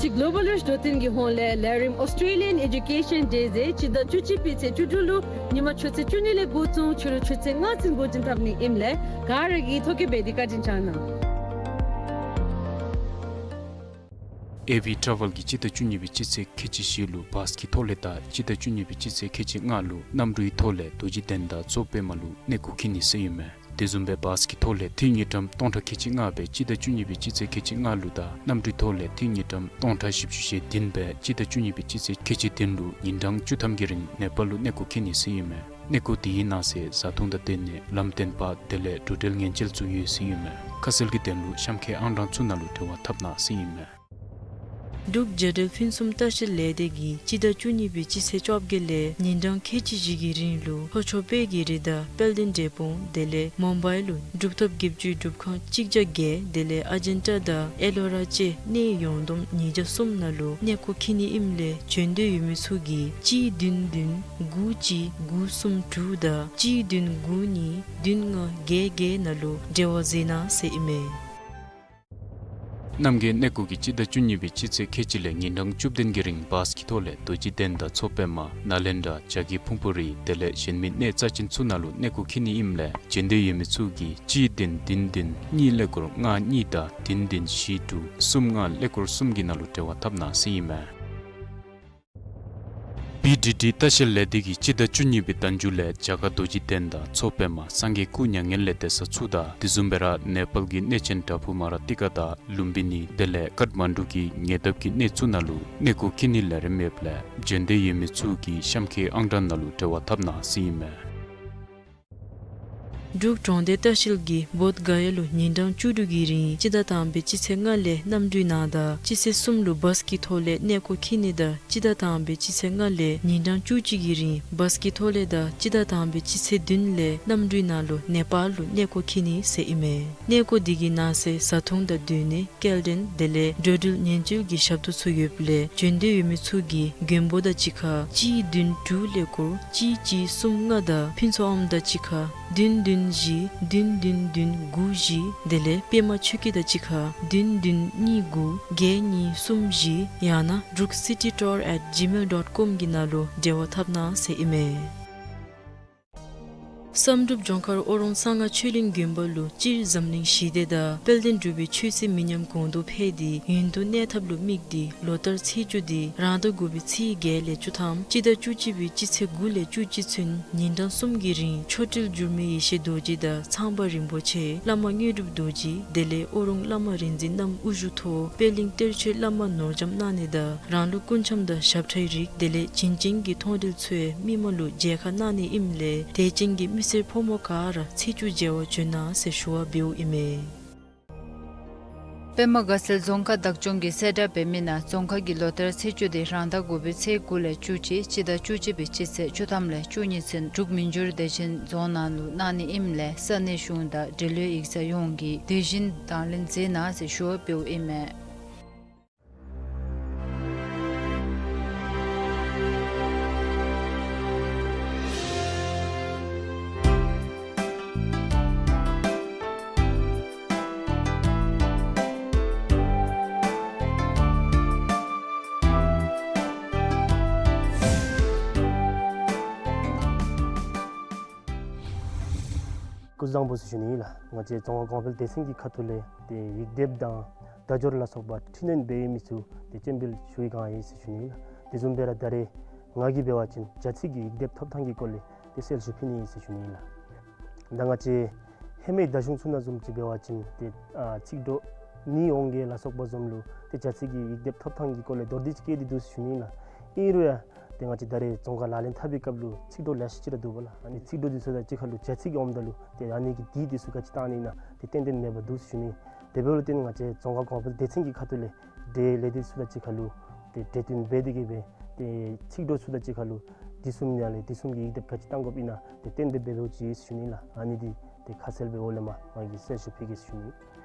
ཅིག་གོ་ལོ་བཱལ་རིཆ་འགྲུལ་འཕྲིན་གྱི་ཧོངས་ལས་ལས་རིམ་Australian Education Day ཟེར་སྤྱི་ཟླ་བཅུ་གཅིག་པའི་ཚེས་བཅུ་དྲུག་ལུ་ཉིན་མ་ཆུ་ཚོད་བཅུ་གཉིས་ལས་འགོ་བཙུགས་ཕྱི་རུ་ཆུ་ཚོད་ལྔ་ཚུན་འགོ་འདྲེན་འཐབ་ནི་ཨིནམ་ལས་ག་ར་གིས་ཐོ་བཀོད་འབད་དེ་བཀའ་དྲིན་བསྐྱང་གནང་། ཨེ་ཝི་ཊ་རེ་ཝེལ་གྱིས་སྤྱི་ཟླ་བཅུ་གཉིས་པའི་སྤྱི་ཚེས་ཁལ་གཅིག་བཞི་ལུ་བཱས་ཀྱི་ཐོག་ལས་དང་སྤྱི་ཟླ་བཅུ་གཉིས་པའི་སྤྱི་ཚེས་ཁལ་གཅིག་ལྔ་ལུ་གནམ་གྲུའི་ཐོག་ལས་རྡོ་རྗེ་གདན་དང་མཚོ་པདྨ་ལུ་གནས་སྐོར་འཁྱིད་ནི་ཟེར་ཨིན་མས། དེ་བཟུམ་སྦེ་བཱས་ཀྱི་ཐོག་ལས་འཐུས་དངུལ་ཀྲམ་སྟོང་ཕྲག་ཁལ་གཅིག་ལྔ་སྦེ་སྤྱི་ཟླ་བཅུ་གཉིས་པའི་སྤྱི་ཚེས་ཁལ་གཅིག་ལྔ་ལུ་དང་གནམ་གྲུའི་ཐོག་ལས་འཐུས་དངུལ་ཀྲམ་སྟོང་ཕྲག་བཞི་བཅུ་ཞེ་བདུན་སྦེ་སྤྱི་ཟླ་བཅུ་གཉིས་པའི་སྤྱི་ཚེས་ཁལ་གཅིག་བདུན་ལུ་ཉིན་གྲངས་བཅུ་ཐམ་གྱི་རིང་ནེ་པཱལ་ལུ་གནས་སྐོར་འཁྱིད་ནི་ཟེར་ཨིན་མས། གནས་སྐོར་དེའི་ནང་གསེས་བཟའ་འཐུང་དང་སྡོད་གནས་ལམ་སྟོན་པ་དེ་ལས་འགྲོ་འགྲུལ་ཉེན་བཅོལ་ཚུ་ཡོད་ཟེར་ཨིན་མས། ཁ་གསལ་གྱི་དོན་ལུ་གཤམ་འཁོད་ཨང་གྲངས་ཚུ་ནང་ལུ་འབྲེལ་བ་འཐབ་གནང་ཟེར་ཨིན་མས། འབྲུག་རྒྱལ་འགྲུལ་ཕུན་སུམ་ལྟ་བཤལ་ལས་སྡེ་གིས་སྤྱི་ཟླ་བཅུ་གཉིས་པའི་སྤྱི་ཚེས་བཅོ་བརྒྱད་ལས་ཉིན་གྲངས་ཁལ་གཅིག་བཞི་གི་རིང་ལུ་ལྷོ་ཕྱོགས་དཔལ་གྱི་རི་དང་དཔལ་ལྡན་འབྲས་སྤུངས་དེ་ལས་མུམ་བའི་ལུ་གྲུབ་ཐོབ་བརྒྱད་ཅུའི་སྒྲུབ་ཁང་གཅིག་བརྒྱ་བརྒྱད་དེ་ལས་ཨ་ཇན་ཊ་དང་ཨེ་ལོ་ར་བཅས་གནས་ཡོངས་བསྡོམས་ཉིས་བརྒྱ་གསུམ་ནང་ལུ་གནས་སྐོར་འཁྱིད་ནི་ཨིནམ་ལས་བྱོན་འདོད་ཡོད་མི་ཚུ་གིས་གཅིག་བདུན་བདུན་དགུ་གཅིག་དགུ་གསུམ་དྲུག་དང་གཅིག་བདུན་དགུ་གཉིས་བདུན་ལྔ་བརྒྱད་བརྒྱད་ནང་ལུ་འབྲེལ་བ་མཛད་གནང་ཟེར་ཨིན་མས། རྣམ་རྒྱལ་གནས་སྐོར་གྱིས་སྤྱི་ཟླ་བཅུ་གཉིས་པའི་སྤྱི་ཚེས་ཁལ་གཅིག་ལས་ཉིན་གྲངས་བཅུ་བདུན་གྱི་རིང་བཱས་ཀྱི་ཐོག་ལས་རྡོ་རྗེ་གདན་དང་མཚོ་པདྨ་ནཱ་ལེནྡྲ་བྱ་རྒོད་ཕུང་པོའི་རི་དེ་ལས་གཞན་མི་གནས་རྩ་ཅན་ཚུ་ནང་ལུ་གནས་སྐོར་འཁྱིད་ནི་ཨིནམ་ལས་བྱོན་འདོད་ཡོད་མི་ཚུ་གིས་གཅིག་བདུན་བདུན་བདུན་གཉིས་ཀླད་ཀོར་ལྔ་གཉིས་དང་བདུན་བདུན་བཞི་དྲུག་གསུམ་ལྔ་ཀླད་ཀོར་གསུམ་གྱི་ནང་ལུ་འབྲེལ་བ་འཐབ་གནང་ཟེར་ཨིན་མས། བི་ཌི་ཌི་ལྟ་བཤལ་ལས་སྡེ་གིས་སྤྱི་ཟླ་བཅུ་གཉིས་པའི་ཟླ་མཇུག་ལས་རྒྱ་གར་རྡོ་རྗེ་གདན་དང་མཚོ་པདྨ་སངས་རྒྱས་སྐུ་མྱ་ངན་ལས་འདས་ས་ཚུ་དང་དེ་བཟུམ་སྦེ་ར་ནེ་པཱལ་གྱི་གནས་ཆེན་བྲག་ཕུག་མ་ར་ཏི་ཀ་དང་ལུམྦི་ནི་དེ་ལས་ཀཊ་མན་ཌུ་གི་ཉེ་འདབས་ཀྱི་གནས་ཚུ་ནང་ལུ་གནས་སྐོར་འཁྱིད་ནིའི་ལས་རིམ་ཡོདཔ་ལས་བྱོན་འདོད་ཡོད་མི་ཚུ་གིས་གཤམ་འཁོད་ཨང་གྲངས་ནང་ལུ་འབྲེལ་བ་འཐབ་གནང་ཟེར་ཨིན་མས། འབྲུག་གྲོང་སྡེ་ལྟ་བཤལ་གྱིས་བོདྷ་ག་ཡ་ལུ་ཉིན་གྲངས་བཅུ་དྲུག་གི་རིང་སྤྱི་ཟླ་དང་པའི་སྤྱི་ཚེས་ལྔ་ལས་གནམ་གྲུའི་ནང་དང་སྤྱི་ཚེས་གསུམ་ལུ་བཱས་ཀྱི་ཐོག་ལས་གནས་སྐོར་འཁྱིད་ནི་དང་སྤྱི་ཟླ་དང་པའི་སྤྱི་ཚེས་ལྔ་ལས་ཉིན་གྲངས་བཅུ་གཅིག་གི་རིང་བཱས་ཀྱི་ཐོག་ལས་དང་སྤྱི་ཟླ་དང་པའི་སྤྱི་ཚེས་བདུན་ལས་གནམ་གྲུའི་ནང་ལུ་ནེ་པཱལ་ལུ་གནས་སྐོར་འཁྱིད་ནི་ཟེར་ཨིན་མས། གནས་སྐོར་འདི་གི་ནང་གསེས་བཟའ་འཐུང་དང་སྡོད་གནས་སྐྱེལ་འདྲེན་དེ་ལས་འགྲོ་འགྲུལ་ཉེན་བཅོལ་གྱི་ཞབས་ཏོག་ཚུ་ཡོདཔ་ལས་བྱོན་འདོད་ཡོད་མི་ཚུ་གིས་མགོན་པོ་དང་གཅིག་ཁར་གཅིག་བདུན་དྲུག་ཀླད་ཀོར་གཅིག་གཅིག་གསུམ་ལྔ་དང་ཕུན་ཚོགས་ཨོམ་དང་གཅིག་ཁར་བདུན་བདུན་བཞི་བདུན་བདུན་བདུན་དགུ་བཞི་དེ་ལས་པདྨ་ཆོས་སྐྱིད་དང་གཅིག་ཁར་བདུན་བདུན་གཉིས་དགུ་བརྒྱད་གཉིས་གསུམ་བཞི་ཡང་ན་འབྲུག་སི་ཊི་ཊུར་ཨེཊ་ཇི་མེལ་ཌོཊ་ཀོམ་གྱི་ནང་ལུ་འབྲེལ་བ་འཐབ་གནང་ཟེར་ཨིན་མས། བསམ་གྲུབ་ལྗོངས་མཁར་ཨོ་རོང་གསང་སྔགས་ཆོས་གླིང་དགོན་པ་ལུ་སྤྱིར་འཛམ་གླིང་ཞི་བདེ་དང་དཔལ་ལྡན་འབྲུག་པའི་ཆོས་སྲིད་མི་ཉམས་གོང་དུ་འཕེལ་ཏེ་ཡུན་དུ་གནས་ཐབས་ལུ་དམིགས་ཏེ་ལོ་ལྟར་ཚེས་བཅུ་འདི་རང་ཟླ་དགུ་པའི་ཚེས་བརྒྱད་ལས་བཅུ་ཐམ་སྤྱི་ཟླ་བཅུ་གཅིག་པའི་སྤྱི་ཚེས་དགུ་ལས་བཅུ་གཅིག་ཚུན་ཉིན་གྲངས་གསུམ་གྱི་རིང་མཆོག་སྤྲུལ་འགྱུར་མེད་ཡེ་ཤེས་རྡོ་རྗེ་དང་ཚངས་པ་རིན་པོ་ཆེ་བླ་མ་དངོས་གྲུབ་རྡོ་རྗེ་དེ་ལས་ཨོ་རོང་བླ་མ་རིག་འཛིན་རྣམ་དབུ་བཞུགས་ཐོག་པད་གླིང་གཏེར་ཆོས་བླ་མ་ནོར་རྒྱམ་གནང་ནི་དང་རང་ལུགས་སྐུ་འཆམ་དང་ཞབས་ཁྲའི་རིགས་དེ་ལས་བྱིན་ཅན་གྱི་མཐོང་གྲོལ་ཚུ་ཡང་མི་མང་ལུ་མཇལ་ཁ་གནང་ནི་ཨིནམ་ལས་དད་ཅན་གྱི་མི་སེར་ཕོ་མོ་ག་ར་ཚེས་བཅུ་མཇལ་བར་བྱོན་གནང་ཟེར་ཞུ་བ་འབདཝ་ཨིན་མས། པདྨ་དགའ་ཚལ་རྫོང་ཁག་བདག་སྐྱོང་གིས་གསལ་བསྒྲགས་འབད་མི་ནང་རྫོང་ཁག་གི་ལོ་ལྟར་ཚེས་བཅུ་འདི་རང་ཟླ་དགུ་པའི་ཚེས་དགུ་ལས་བཅུ་གཅིག་སྤྱི་ཟླ་བཅུ་གཅིག་པའི་སྤྱི་ཚེས་བཅུ་ཐམ་ལས་བཅུ་གཉིས་ཚུན་འབྲུག་མི་འགྱུར་བདེ་ཆེན་རྫོང་ནང་ལུ་གནང་ནི་ཨིནམ་ལས་ས་གནས་གཞུང་དང་འབྲེལ་ཡོད་ཡིག་ཚང་ཡོངས་ཀྱིས་དེ་བཞིན་དང་ལེན་མཛད་གནང་ཟེར་ཞུ་བ་འབདཝ་ཨིན་མས། སྐུ་གཟུགས་བཟང་པོ་ཟེར་ཞུ་ནི་ཨིན་ལགས། ང་བཅས་རྫོང་ཁ་གོང་འཕེལ་སྡེ་ཚན་གྱི་ཁ་ཐུག་ལས་ཏེ་ཡིག་སྡེབ་དང་བརྡ་སྦྱོར་ལ་སོགས་པ་འཕྲི་སྣོན་འབད་མི་ཚུ་ཏེ་སྤྱན་འབུལ་ཞུ་བའི་སྒང་ཨིན་ཟེར་ཞུ་ནི་ཨིན་ལགས། དེ་བཟུམ་སྦེ་ར་ད་རེས་ང་གིས་འབད་བ་ཅིན་བྱ་ཚིག་གི་ཡིག་སྡེབ་ཐོབ་ཐང་གི་སྐོར་ལས་ཏེ་གསལ་ཞུ་ཕུལ་ནི་ཨིན་ཟེར་ཞུ་ནི་ཨིན་ལགས། ད་ང་བཅས་ཧེ་མའི་བརྡ་གཞུང་ཚུ་ནང་བཟུམ་ཅིག་འབད་བ་ཅིན་ཏེ་ཨ་ཚིག་གྲོགས་ ནི་འོང་གེ་ལ་སོགས་པ་བཟུམ་ལུ་ཏེ་བྱ་ཚིག་གི་ཡིག་སྡེབ་ཐོབ་ཐངས་ཀྱི་སྐོར་ལས་མདོར་བསྡུས་ཅིག་བཀོད་དེ་འདུག་ཟེར་ཞུ་ནི་ལགས། ཨིན་རུང་ཡང་ཏེ་ང་བཅས་ད་རེས་རྫོང་ཁ་ལག་ལེན་འཐབ་པའི་སྐབས་ལུ་ཚིག་གྲོགས་ལེ་ཤ་ཅིག་ར་འདུག་པ་ལགས། ཨ་ནི་ཚིག་གྲོགས་འདི་ཚུ་དང་གཅིག་ཁར་ལུ་བྱ་ཚིག་འོངམ་ད་ལུ་ཏེ་ཨ་ནི་གི་འདི་འདི་ཚུ་ག་ཅི་བཏང་ནི་ཨིན་ན་ཏེ་ཏན་ཏན་མེད་པར་འདུག་ཟེར་ཞུ་ནི། དེ་འབདཝ་ལས་བརྟེན་ང་བཅས་རྫོང་ཁ་གོང་འཕེལ་སྡེ་ཚན་གྱི་ཁ་ཐུག་ལས་འབྲེལ་ལས་སྡེ་ཚུ་དང་གཅིག་ཁར་ལུ་ཏེ་གྲོས་བསྟུན་འབད་དེ་གི་སྦེ་ཏེ་ཚིག་གྲོགས་ཚུ་དང་གཅིག་ཁར་ལུ་འདི་བཟུམ་ཡང་ལས་འདི་བཟུམ་གྱི་ཡིག་སྡེབ་ག་ཅི་བཏང་དགོཔ་ཨིན་ན་ཏེ་གཏན་འབེབས་འབད་འབདཝ་ཅིག་ཨིན་ཟེར་ཞུ་ནི་ལགས། ཨ་ནི་འདི་ཏེ་ཁ་གསལ་སྦེ་འོག་ལས་མར་ང་གིས་གསལ་ཞུ་ཕུལ་གེ་ཟེར་ཞུ་ནི།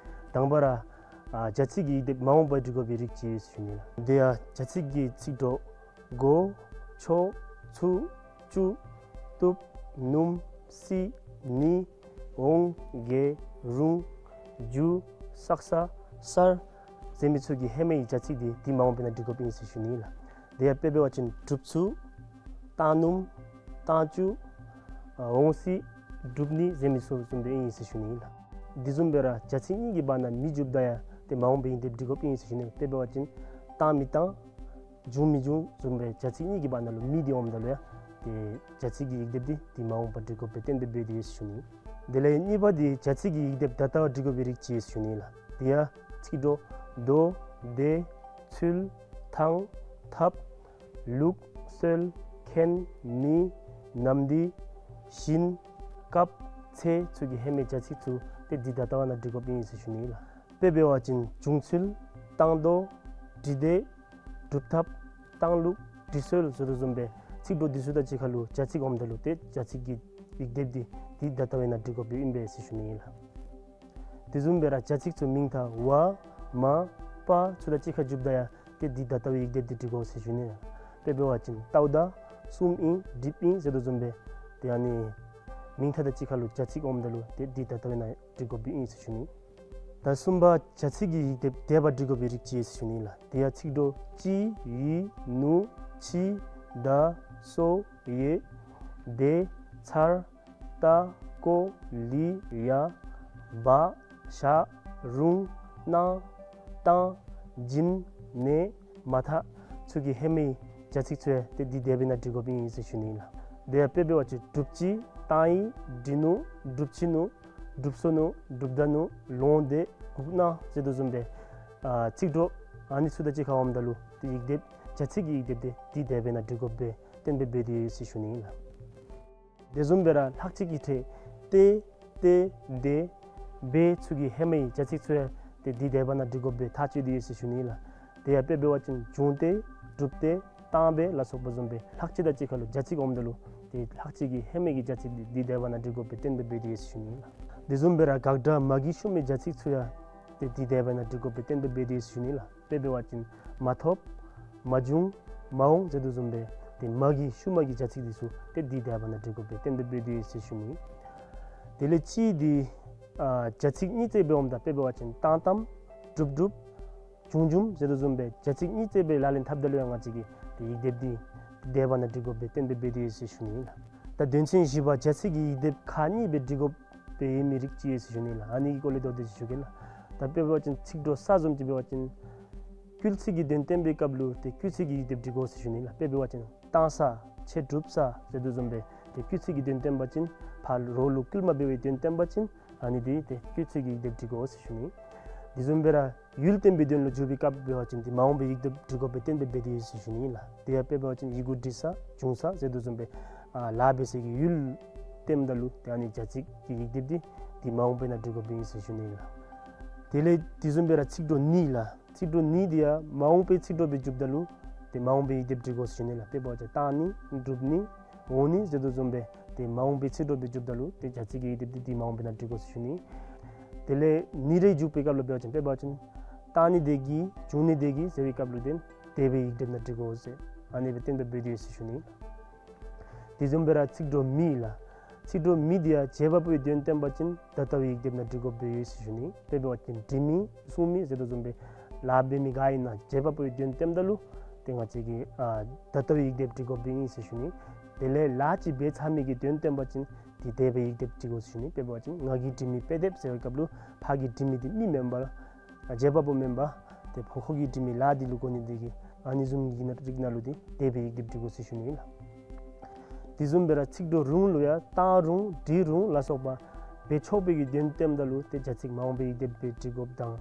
དང་པ་ར་ཨ་བྱ་ཚིག་གི་ཡིག་སྡེབ་མ་འོངས་པར་འབྲི་དགོ་པའི་རིགས་ཅིག་ཨིན་ཟེར་ཞུ་ནི་ལགས། དེ་ཡང་བྱ་ཚིག་གི་ཚིག་གྲོགས་གོ་ཆོ་ཚུ་ཅུ་བཏུབ་ནུམ་སི་ནི་འོང་གེ་རུང་འགྱུ་སག་ས་སར་ཟེར་མི་ཚུ་གི་ཧེ་མའི་བྱ་ཚིག་འདི་འདི་མ་འོངས་པའི་ནང་འབྲི་དགོཔ་ཨིན་ཟེར་ཞུ་ནི་ལགས། དེ་ཡང་དཔེ་འབད་བ་ཅིན་གྲུབ་ཚུ་བཏང་ནུམ་བཏང་ཅུ་ཨ་འོང་སི་གྲུབ་ནི་ཟེར་མི་ཚུ་བཟུམ་སྦེ་ཨིན་ཟེར་ཞུ་ནི་ལགས། འདི་བཟུམ་སྦེ་ར་བྱ་ཚིག་གཉིས་ཀྱི་བར་ན་མི་འཇུགཔ་ད་ཡང་ཏེ་མ་འོངས་པའི་ཡིག་སྡེབ་འབྲི་དགོཔ་ཨིན་ཟེར་ཞུ་ནི། དཔེ་འབད་བ་ཅིན་བཏང་མི་བཏང་འབྱུང་མི་འབྱུང་བཟུམ་སྦེ་བྱ་ཚིག་གཉིས་ཀྱི་བར་ན་ལུ་མི་འདི་འོངམ་ད་ལུ་ཡང་ཏེ་བྱ་ཚིག་གི་ཡིག་སྡེབ་འདི་འདི་མ་འོངས་པར་འབྲི་དགོཔ་སྦེ་གཏན་འབེབས་འབད་དེ་ཡོད་ཟེར་ཞུ་ནི། དེ་ལས་གཉིས་པ་འདི་བྱ་ཚིག་གི་ཡིག་སྡེབ་ད་ལྟ་བ་འབྲི་དགོ་པའི་རིགས་ཅིག་ཨིན་ཟེར་ཞུ་ནི་ལགས། དེ་ཡང་ཚིག་གྲོགས་དོ་དེ་ཚུལ་ཐང་ཐབས་ལུགས་སྲོལ་ཁེན་མི་ནམ་དུས་བཞིན་སྐབས་ཚེས་ཚུ་གི་ཧེ་མའི་བྱ་ཚིག་ཚུ་ཏེ་འདི་ད་ལྟ་བ་ནང་འབྲི་དགོཔ་ཨིན་ཟེར་ཞུ་ནི་ལགས། དཔེ་འབད་བ་ཅིན་འབྱུང་ཚུལ་བཏང་དོ་འབྲི་དེ་སྒྲུབ་ཐབས་བཏང་ལུགས་འབྲི་སྲོལ་ཟེར་དོ་བཟུམ་སྦེ་ཚིག་གྲོགས་འདི་ཚུ་དང་གཅིག་ཁར་ལུ་བྱ་ཚིག་འོངམ་ད་ལུ་ཏེ་བྱ་ཚིག་གི་ཡིག་སྡེབ་འདི་འདི་ད་ལྟ་བའི་ནང་འབྲི་དགོཔ་སྦེ་ཨིན་པས་ཟེར་ཞུ་ནི་ཨིན་ལགས། དེ་བཟུམ་སྦེ་ར་བྱ་ཚིག་ཚུ་མིང་མཐའ་བ་མ་པ་ཚུ་དང་གཅིག་ཁར་འཇུགཔ་ད་ཡང་ཏེ་འདི་ད་ལྟ་བའི་ཡིག་སྡེབ་འདི་འབྲི་དགོ་ཟེར་ཞུ་ནི་ཨིན་ལགས། དཔེ་འབད་བ་ཅིན་ལྟཝ་ད་གསུངམ་ཨིན་འགྲིགཔ་ཨིན་ཟེར་དོ་བཟུམ་སྦེ་ཏེ་ཨ་ནི་མིང་མཐའ་དང་གཅིག་ཁར་ལུ་བྱ་ཚིག་འོངམ་ད་ལུ་ཏེ་འདི་ད་ལྟ་བའི་ནང་འབྲི་དགོཔ་སྦེ་ཨིན་ཟེར་ཞུ་ནི། ད་གསུམ་པ་བྱ་ཚིག་གི་ཡིག་སྡེབ་འདས་པ་འབྲི་དགོ་པའི་རིགས་ཅིག་ཨིན་ཟེར་ཞུ་ནི་ལགས། དེ་ཡང་ཚིག་གྲོགས་ཅི་ཡི་ནུ་ཆི་ད་སོ་ཡེ་དེ་ཚར་ད་ཀོ་ལི་ཡ་བ་ཞ་རུང་ན་ཏང་བྱིན་ནེ་མ་ཐ་ཚུ་གི་ཧེ་མའི་བྱ་ཚིག་ཚུ་ཡང་ཏེ་འདི་འདས་པའི་ནང་འབྲི་དགོཔ་ཨིན་ཟེར་ཞུ་ནི་ལགས། དེ་ཡང་དཔེ་འབད་བ་ཅིན་གྲུབ་ཅི་བཏང་ཡི་འབྲི་ནུག་གྲུབ་ཅི་ནུག་གྲུབ་སོ་ནུག་གྲུབ་ད་ནུག་ལོང་དེ་གུག་ན་ཟེར་དོ་བཟུམ་སྦེ་ཨ་ཚིག་གྲོགས་ཨ་ནི་ཚུ་དང་གཅིག་ཁར་འོངམ་ད་ལུ་ཏེ་ཡིག་སྡེབ་བྱ་ཚིག་གི་ཡིག་སྡེབ་འདི་འདི་འདས་པའི་ནང་འབྲི་དགོཔ་སྦེ་གཏན་འབེབས་འབད་དེ་ཡོད་ཟེར་ཞུ་ནི་ཨིན་ལགས། དེ་བཟུམ་སྦེ་ར་ལྷག་བཅས་ཀྱི་ཕྲད་ཏེ་ཏེ་དེ་བེ་ཚུ་གི་ཧེ་མའི་བྱ་ཚིག་ཚུ་ཡང་ཏེ་འདི་འདས་པ་ནང་འབྲི་དགོཔ་སྦེ་ཐག་བཅད་དེ་ཡོད་ཟེར་ཞུ་ནི་ཨིན་ལགས། དེ་ཡང་དཔེ་འབད་བ་ཅིན་བྱུང་སྟེ་གྲུབ་སྟེ་བཏང་སྦེ་ལ་སོགས་པ་བཟུམ་སྦེ་ལྷག་བཅས་དང་གཅིག་ཁར་ལུ་བྱ་ཚིག་འོངམ་ད་ལུ་ཏེ་ལྷག་བཅས་ཀྱི་ཧེ་མའི་གི་བྱ་ཚིག་འདི་འདི་འདས་པ་ནང་འབྲི་དགོཔ་སྦེ་གཏན་འབེབས་འབད་དེ་ཡོད་ཟེར་ཞུ་ནི་ཨིན་ལགས། དེ་བཟུམ་སྦེ་ར་དགག་སྒྲ་མ་གི་ཤུལ་མའི་བྱ་ཚིག་ཚུ་ཡང་ཏེ་འདི་འདས་པ་ནང་འབྲི་དགོཔ་སྦེ་གཏན་འབེབས་འབད་དེ་ཡོད་ཟེར་ཞུ་ནི་ཨིན་ལགས། དཔེ་འབད་བ་ཅིན་མ་ཐོབ་མ་བྱུང་མ་འོང་ཟེར་དོ་བཟུམ་སྦེ་ཏེ་མ་གི་ཤུལ་མ་གི་བྱ་ཚིག་འདི་ཚུ་ཏེ་འདི་འདས་པ་ནང་འབྲི་དགོཔ་སྦེ་གཏན་འབེབས་འབད་དེ་ཡོད་ཟེར་ཞུ་ནི། དེ་ལས་ཅི་འདི་ཨ་བྱ་ཚིག་གཉིས་བརྩེགས་སྦེ་འོངམ་ད་དཔེ་འབད་བ་ཅིན་བཏང་བཏངམ་གྲུབ་གྲུབ་བྱུང་བྱུངམ་ཟེར་དོ་བཟུམ་སྦེ་བྱ་ཚིག་གཉིས་བརྩེགས་སྦེ་ལག་ལེན་འཐབ་ད་ལུ་ཡང་ང་བཅས་ཀྱིས་ཏེ་ཡིག་སྡེབ་འདི་འདས་པ་ནང་འབྲི་དགོཔ་སྦེ་གཏན་འབེབས་འབད་དེ་ཡོད་ཟེར་ཞུ་ནི་ཨིན་ལགས། ད་དོན་ཚན་བཞི་པ་བྱ་ཚིག་གི་ཡིག་སྡེབ་ཁག་གཉིས་སྦེ་འབྲི་དགོཔ་སྦེ་ཡོད་མི་རིགས་ཅིག་ཡོད་ཟེར་ཞུ་ནི་ཨིན་ལགས། ཨ་ནི་གི་སྐོར་ལས་མདོར་བསྡུས་ཅིག་ཞུ་གེ་ལགས། ད་དཔེ་འབད་བ་ཅིན་ཚིག་གྲོགས་ས་བཟུམ་ཅིག་འབད་བ་ཅིན་སྐུལ་ཚིག་གི་དོན་སྟོན་པའི་སྐབས་ལུ་ཏེ་སྐུལ་ཚིག་གི་ཡིག་སྡེབ་འབྲི་དགོ་ཟེར་ཞུ་ནི་ཨིན་ལགས། དཔེ་འབད་བ་ཅིན་བཏང་ས་ཆེ་གྲུབ་ས་ཟེར་དོ་བཟུམ་སྦེ་ཏེ་སྐུལ་ཚིག་གི་དོན་སྟོན་པ་ཅིན་ཕར་རོགས་ལུ་སྐུལ་མ་འབད་བའི་དོན་སྟོན་པ་ཅིན་ཨ་ནི་འདི་ཏེ་སྐུལ་ཚིག་གི་ཡིག་སྡེབ་འབྲི་དགོ་ཟེར་ཞུ་ནི། དེ་བཟུམ་སྦེ་ར་ཡུལ་སྟོན་པའི་དོན་ལུ་འཇུག་པའི་སྐབས་འབད་བ་ཅིན་ཏེ་མ་འོངས་པའི་ཡིག་སྡེབ་འབྲི་དགོཔ་སྦེ་གཏན་འབེབས་འབད་དེ་ཡོད་ཟེར་ཞུ་ནི་ཨིན་ལགས། དེ་ཡང་དཔེ་འབད་བ་ཅིན་ཡི་གུ་འབྲི་ས་བྱུང་ས་ཟེར་དོ་བཟུམ་སྦེ་ཨ་ལཱ་འབད་སའི་གི་ཡུལ་སྟོནམ་ད་ལུ་ཏེ་ཨ་ནི་བྱ་ཚིག་གི་ཡིག་སྡེབ་འདི་ཏེ་མ་འོངས་པའི་ནང་འབྲི་དགོཔ་ཨིན་ཟེར་ཞུ་ནི་ཨིན་ལགས། དེ་ལས་དེ་བཟུམ་སྦེ་ར་ཚིག་གྲོགས་ནི་ལགས། ཚིག་གྲོགས་ནི་འདི་ཡང་མ་འོངས་པའི་ཚིག་གྲོགས་སྦེ་འཇུགཔ་ད་ལུ་ཏེ་མ་འོངས་པའི་ཡིག་སྡེབ་འབྲི་དགོ་ཟེར་ཞུ་ནི་ལགས། དཔེ་འབད་བ་ཅིན་བཏང་ནི་གྲུབ་ནི་འོང་ནི་ཟེར་དོ་བཟུམ་སྦེ་ཏེ་མ་འོངས་པའི་ཚིག་གྲོགས་སྦེ་འཇུགཔ་ད་ལུ་ཏེ་བྱ་ཚིག་གི་ཡིག་སྡེབ་འདི་ཏེ་མ་འོངས་པའི་ནང་འབྲི་དགོ་ཟེར་ཞུ་ནི། དེ་ལས་ནི་རེ་འཇུག་པའི་སྐབས་ལུ་འབད་བ་ཅིན་དཔེ་འབད་བ་ཅིན་བཏང་ནི་དེ་གིས་བྱུང་ནི་དེ་གིས་ཟེར་བའི་སྐབས་ལུ་ཏེ་འདས་པའི་ཡིག་སྡེབ་ནང་འབྲི་དགོ་ཟེར་ཨ་ནི་སྦེ་གཏན་འབེབས་འབད་དེ་ཡོད་ཟེར་ཞུ་ནི། དེ་བཟུམ་སྦེ་ར་ཚིག་གྲོགས་མི་ལགས། ཚིག་གྲོགས་མི་འདི་ཡང་བྱེད་པ་པོའི་དོན་སྟོན་པ་ཅིན་ད་ལྟ་བའི་ཡིག་སྡེབ་ནང་འབྲི་དགོཔ་སྦེ་ཡོད་ཟེར་ཞུ་ནི། དཔེ་འབད་བ་ཅིན་འབྲི་མི་གསུང་མི་ཟེར་དོ་བཟུམ་སྦེ་ལཱ་འབད་མི་ག་ཨིན་ན་བྱེད་པ་པོའི་དོན་སྟོནམ་ད་ལུ་ཏེ་ང་བཅས་ཀྱིས་ཨ་ད་ལྟ་བའི་ཡིག་སྡེབ་འབྲི་དགོཔ་སྦེ་ཨིན་ཟེར་ཞུ་ནི། དེ་ལས་ལཱ་ཅིག་འབད་ཚར་མི་གི་དོན་སྟོན་པ་ཅིན་ཏེ་འདས་པའི་ཡིག་སྡེབ་འབྲི་དགོ་ཟེར་ཞུ་ནི། དཔེ་འབད་བ་ཅིན་ང་གིས་འབྲི་མི་དཔེ་དེབ་ཟེར་བའི་སྐབས་ལུ་ཕ་གིས་འབྲི་མི་འདི་མི་མེན་པར་ཨ་བྱེད་པ་པོ་མེན་པར་ཏེ་ཕོ་ཁོ་གིས་འབྲི་མི་ལཱ་འདི་ལུ་གོ་ནི་འདི་གིས་ཨ་ནི་བཟུམ་གྱི་ནང་རིགས་ནང་ལུ་ཏེ་འདས་པའི་ཡིག་སྡེབ་འབྲི་དགོ་ཟེར་ཞུ་ནི་ཨིན་ལགས། དེ་བཟུམ་སྦེ་ར་ཚིག་གྲོགས་རུང་ལུ་ཡང་བཏང་རུང་འབྲི་རུང་ལ་སོགས་པ་འབད་ཆོག་པའི་གི་དོན་སྟོནམ་ད་ལུ་ཏེ་བྱ་ཚིག་མ་འོངས་པའི་ཡིག་སྡེབ་སྦེ་འབྲི་དགོཔ་དང་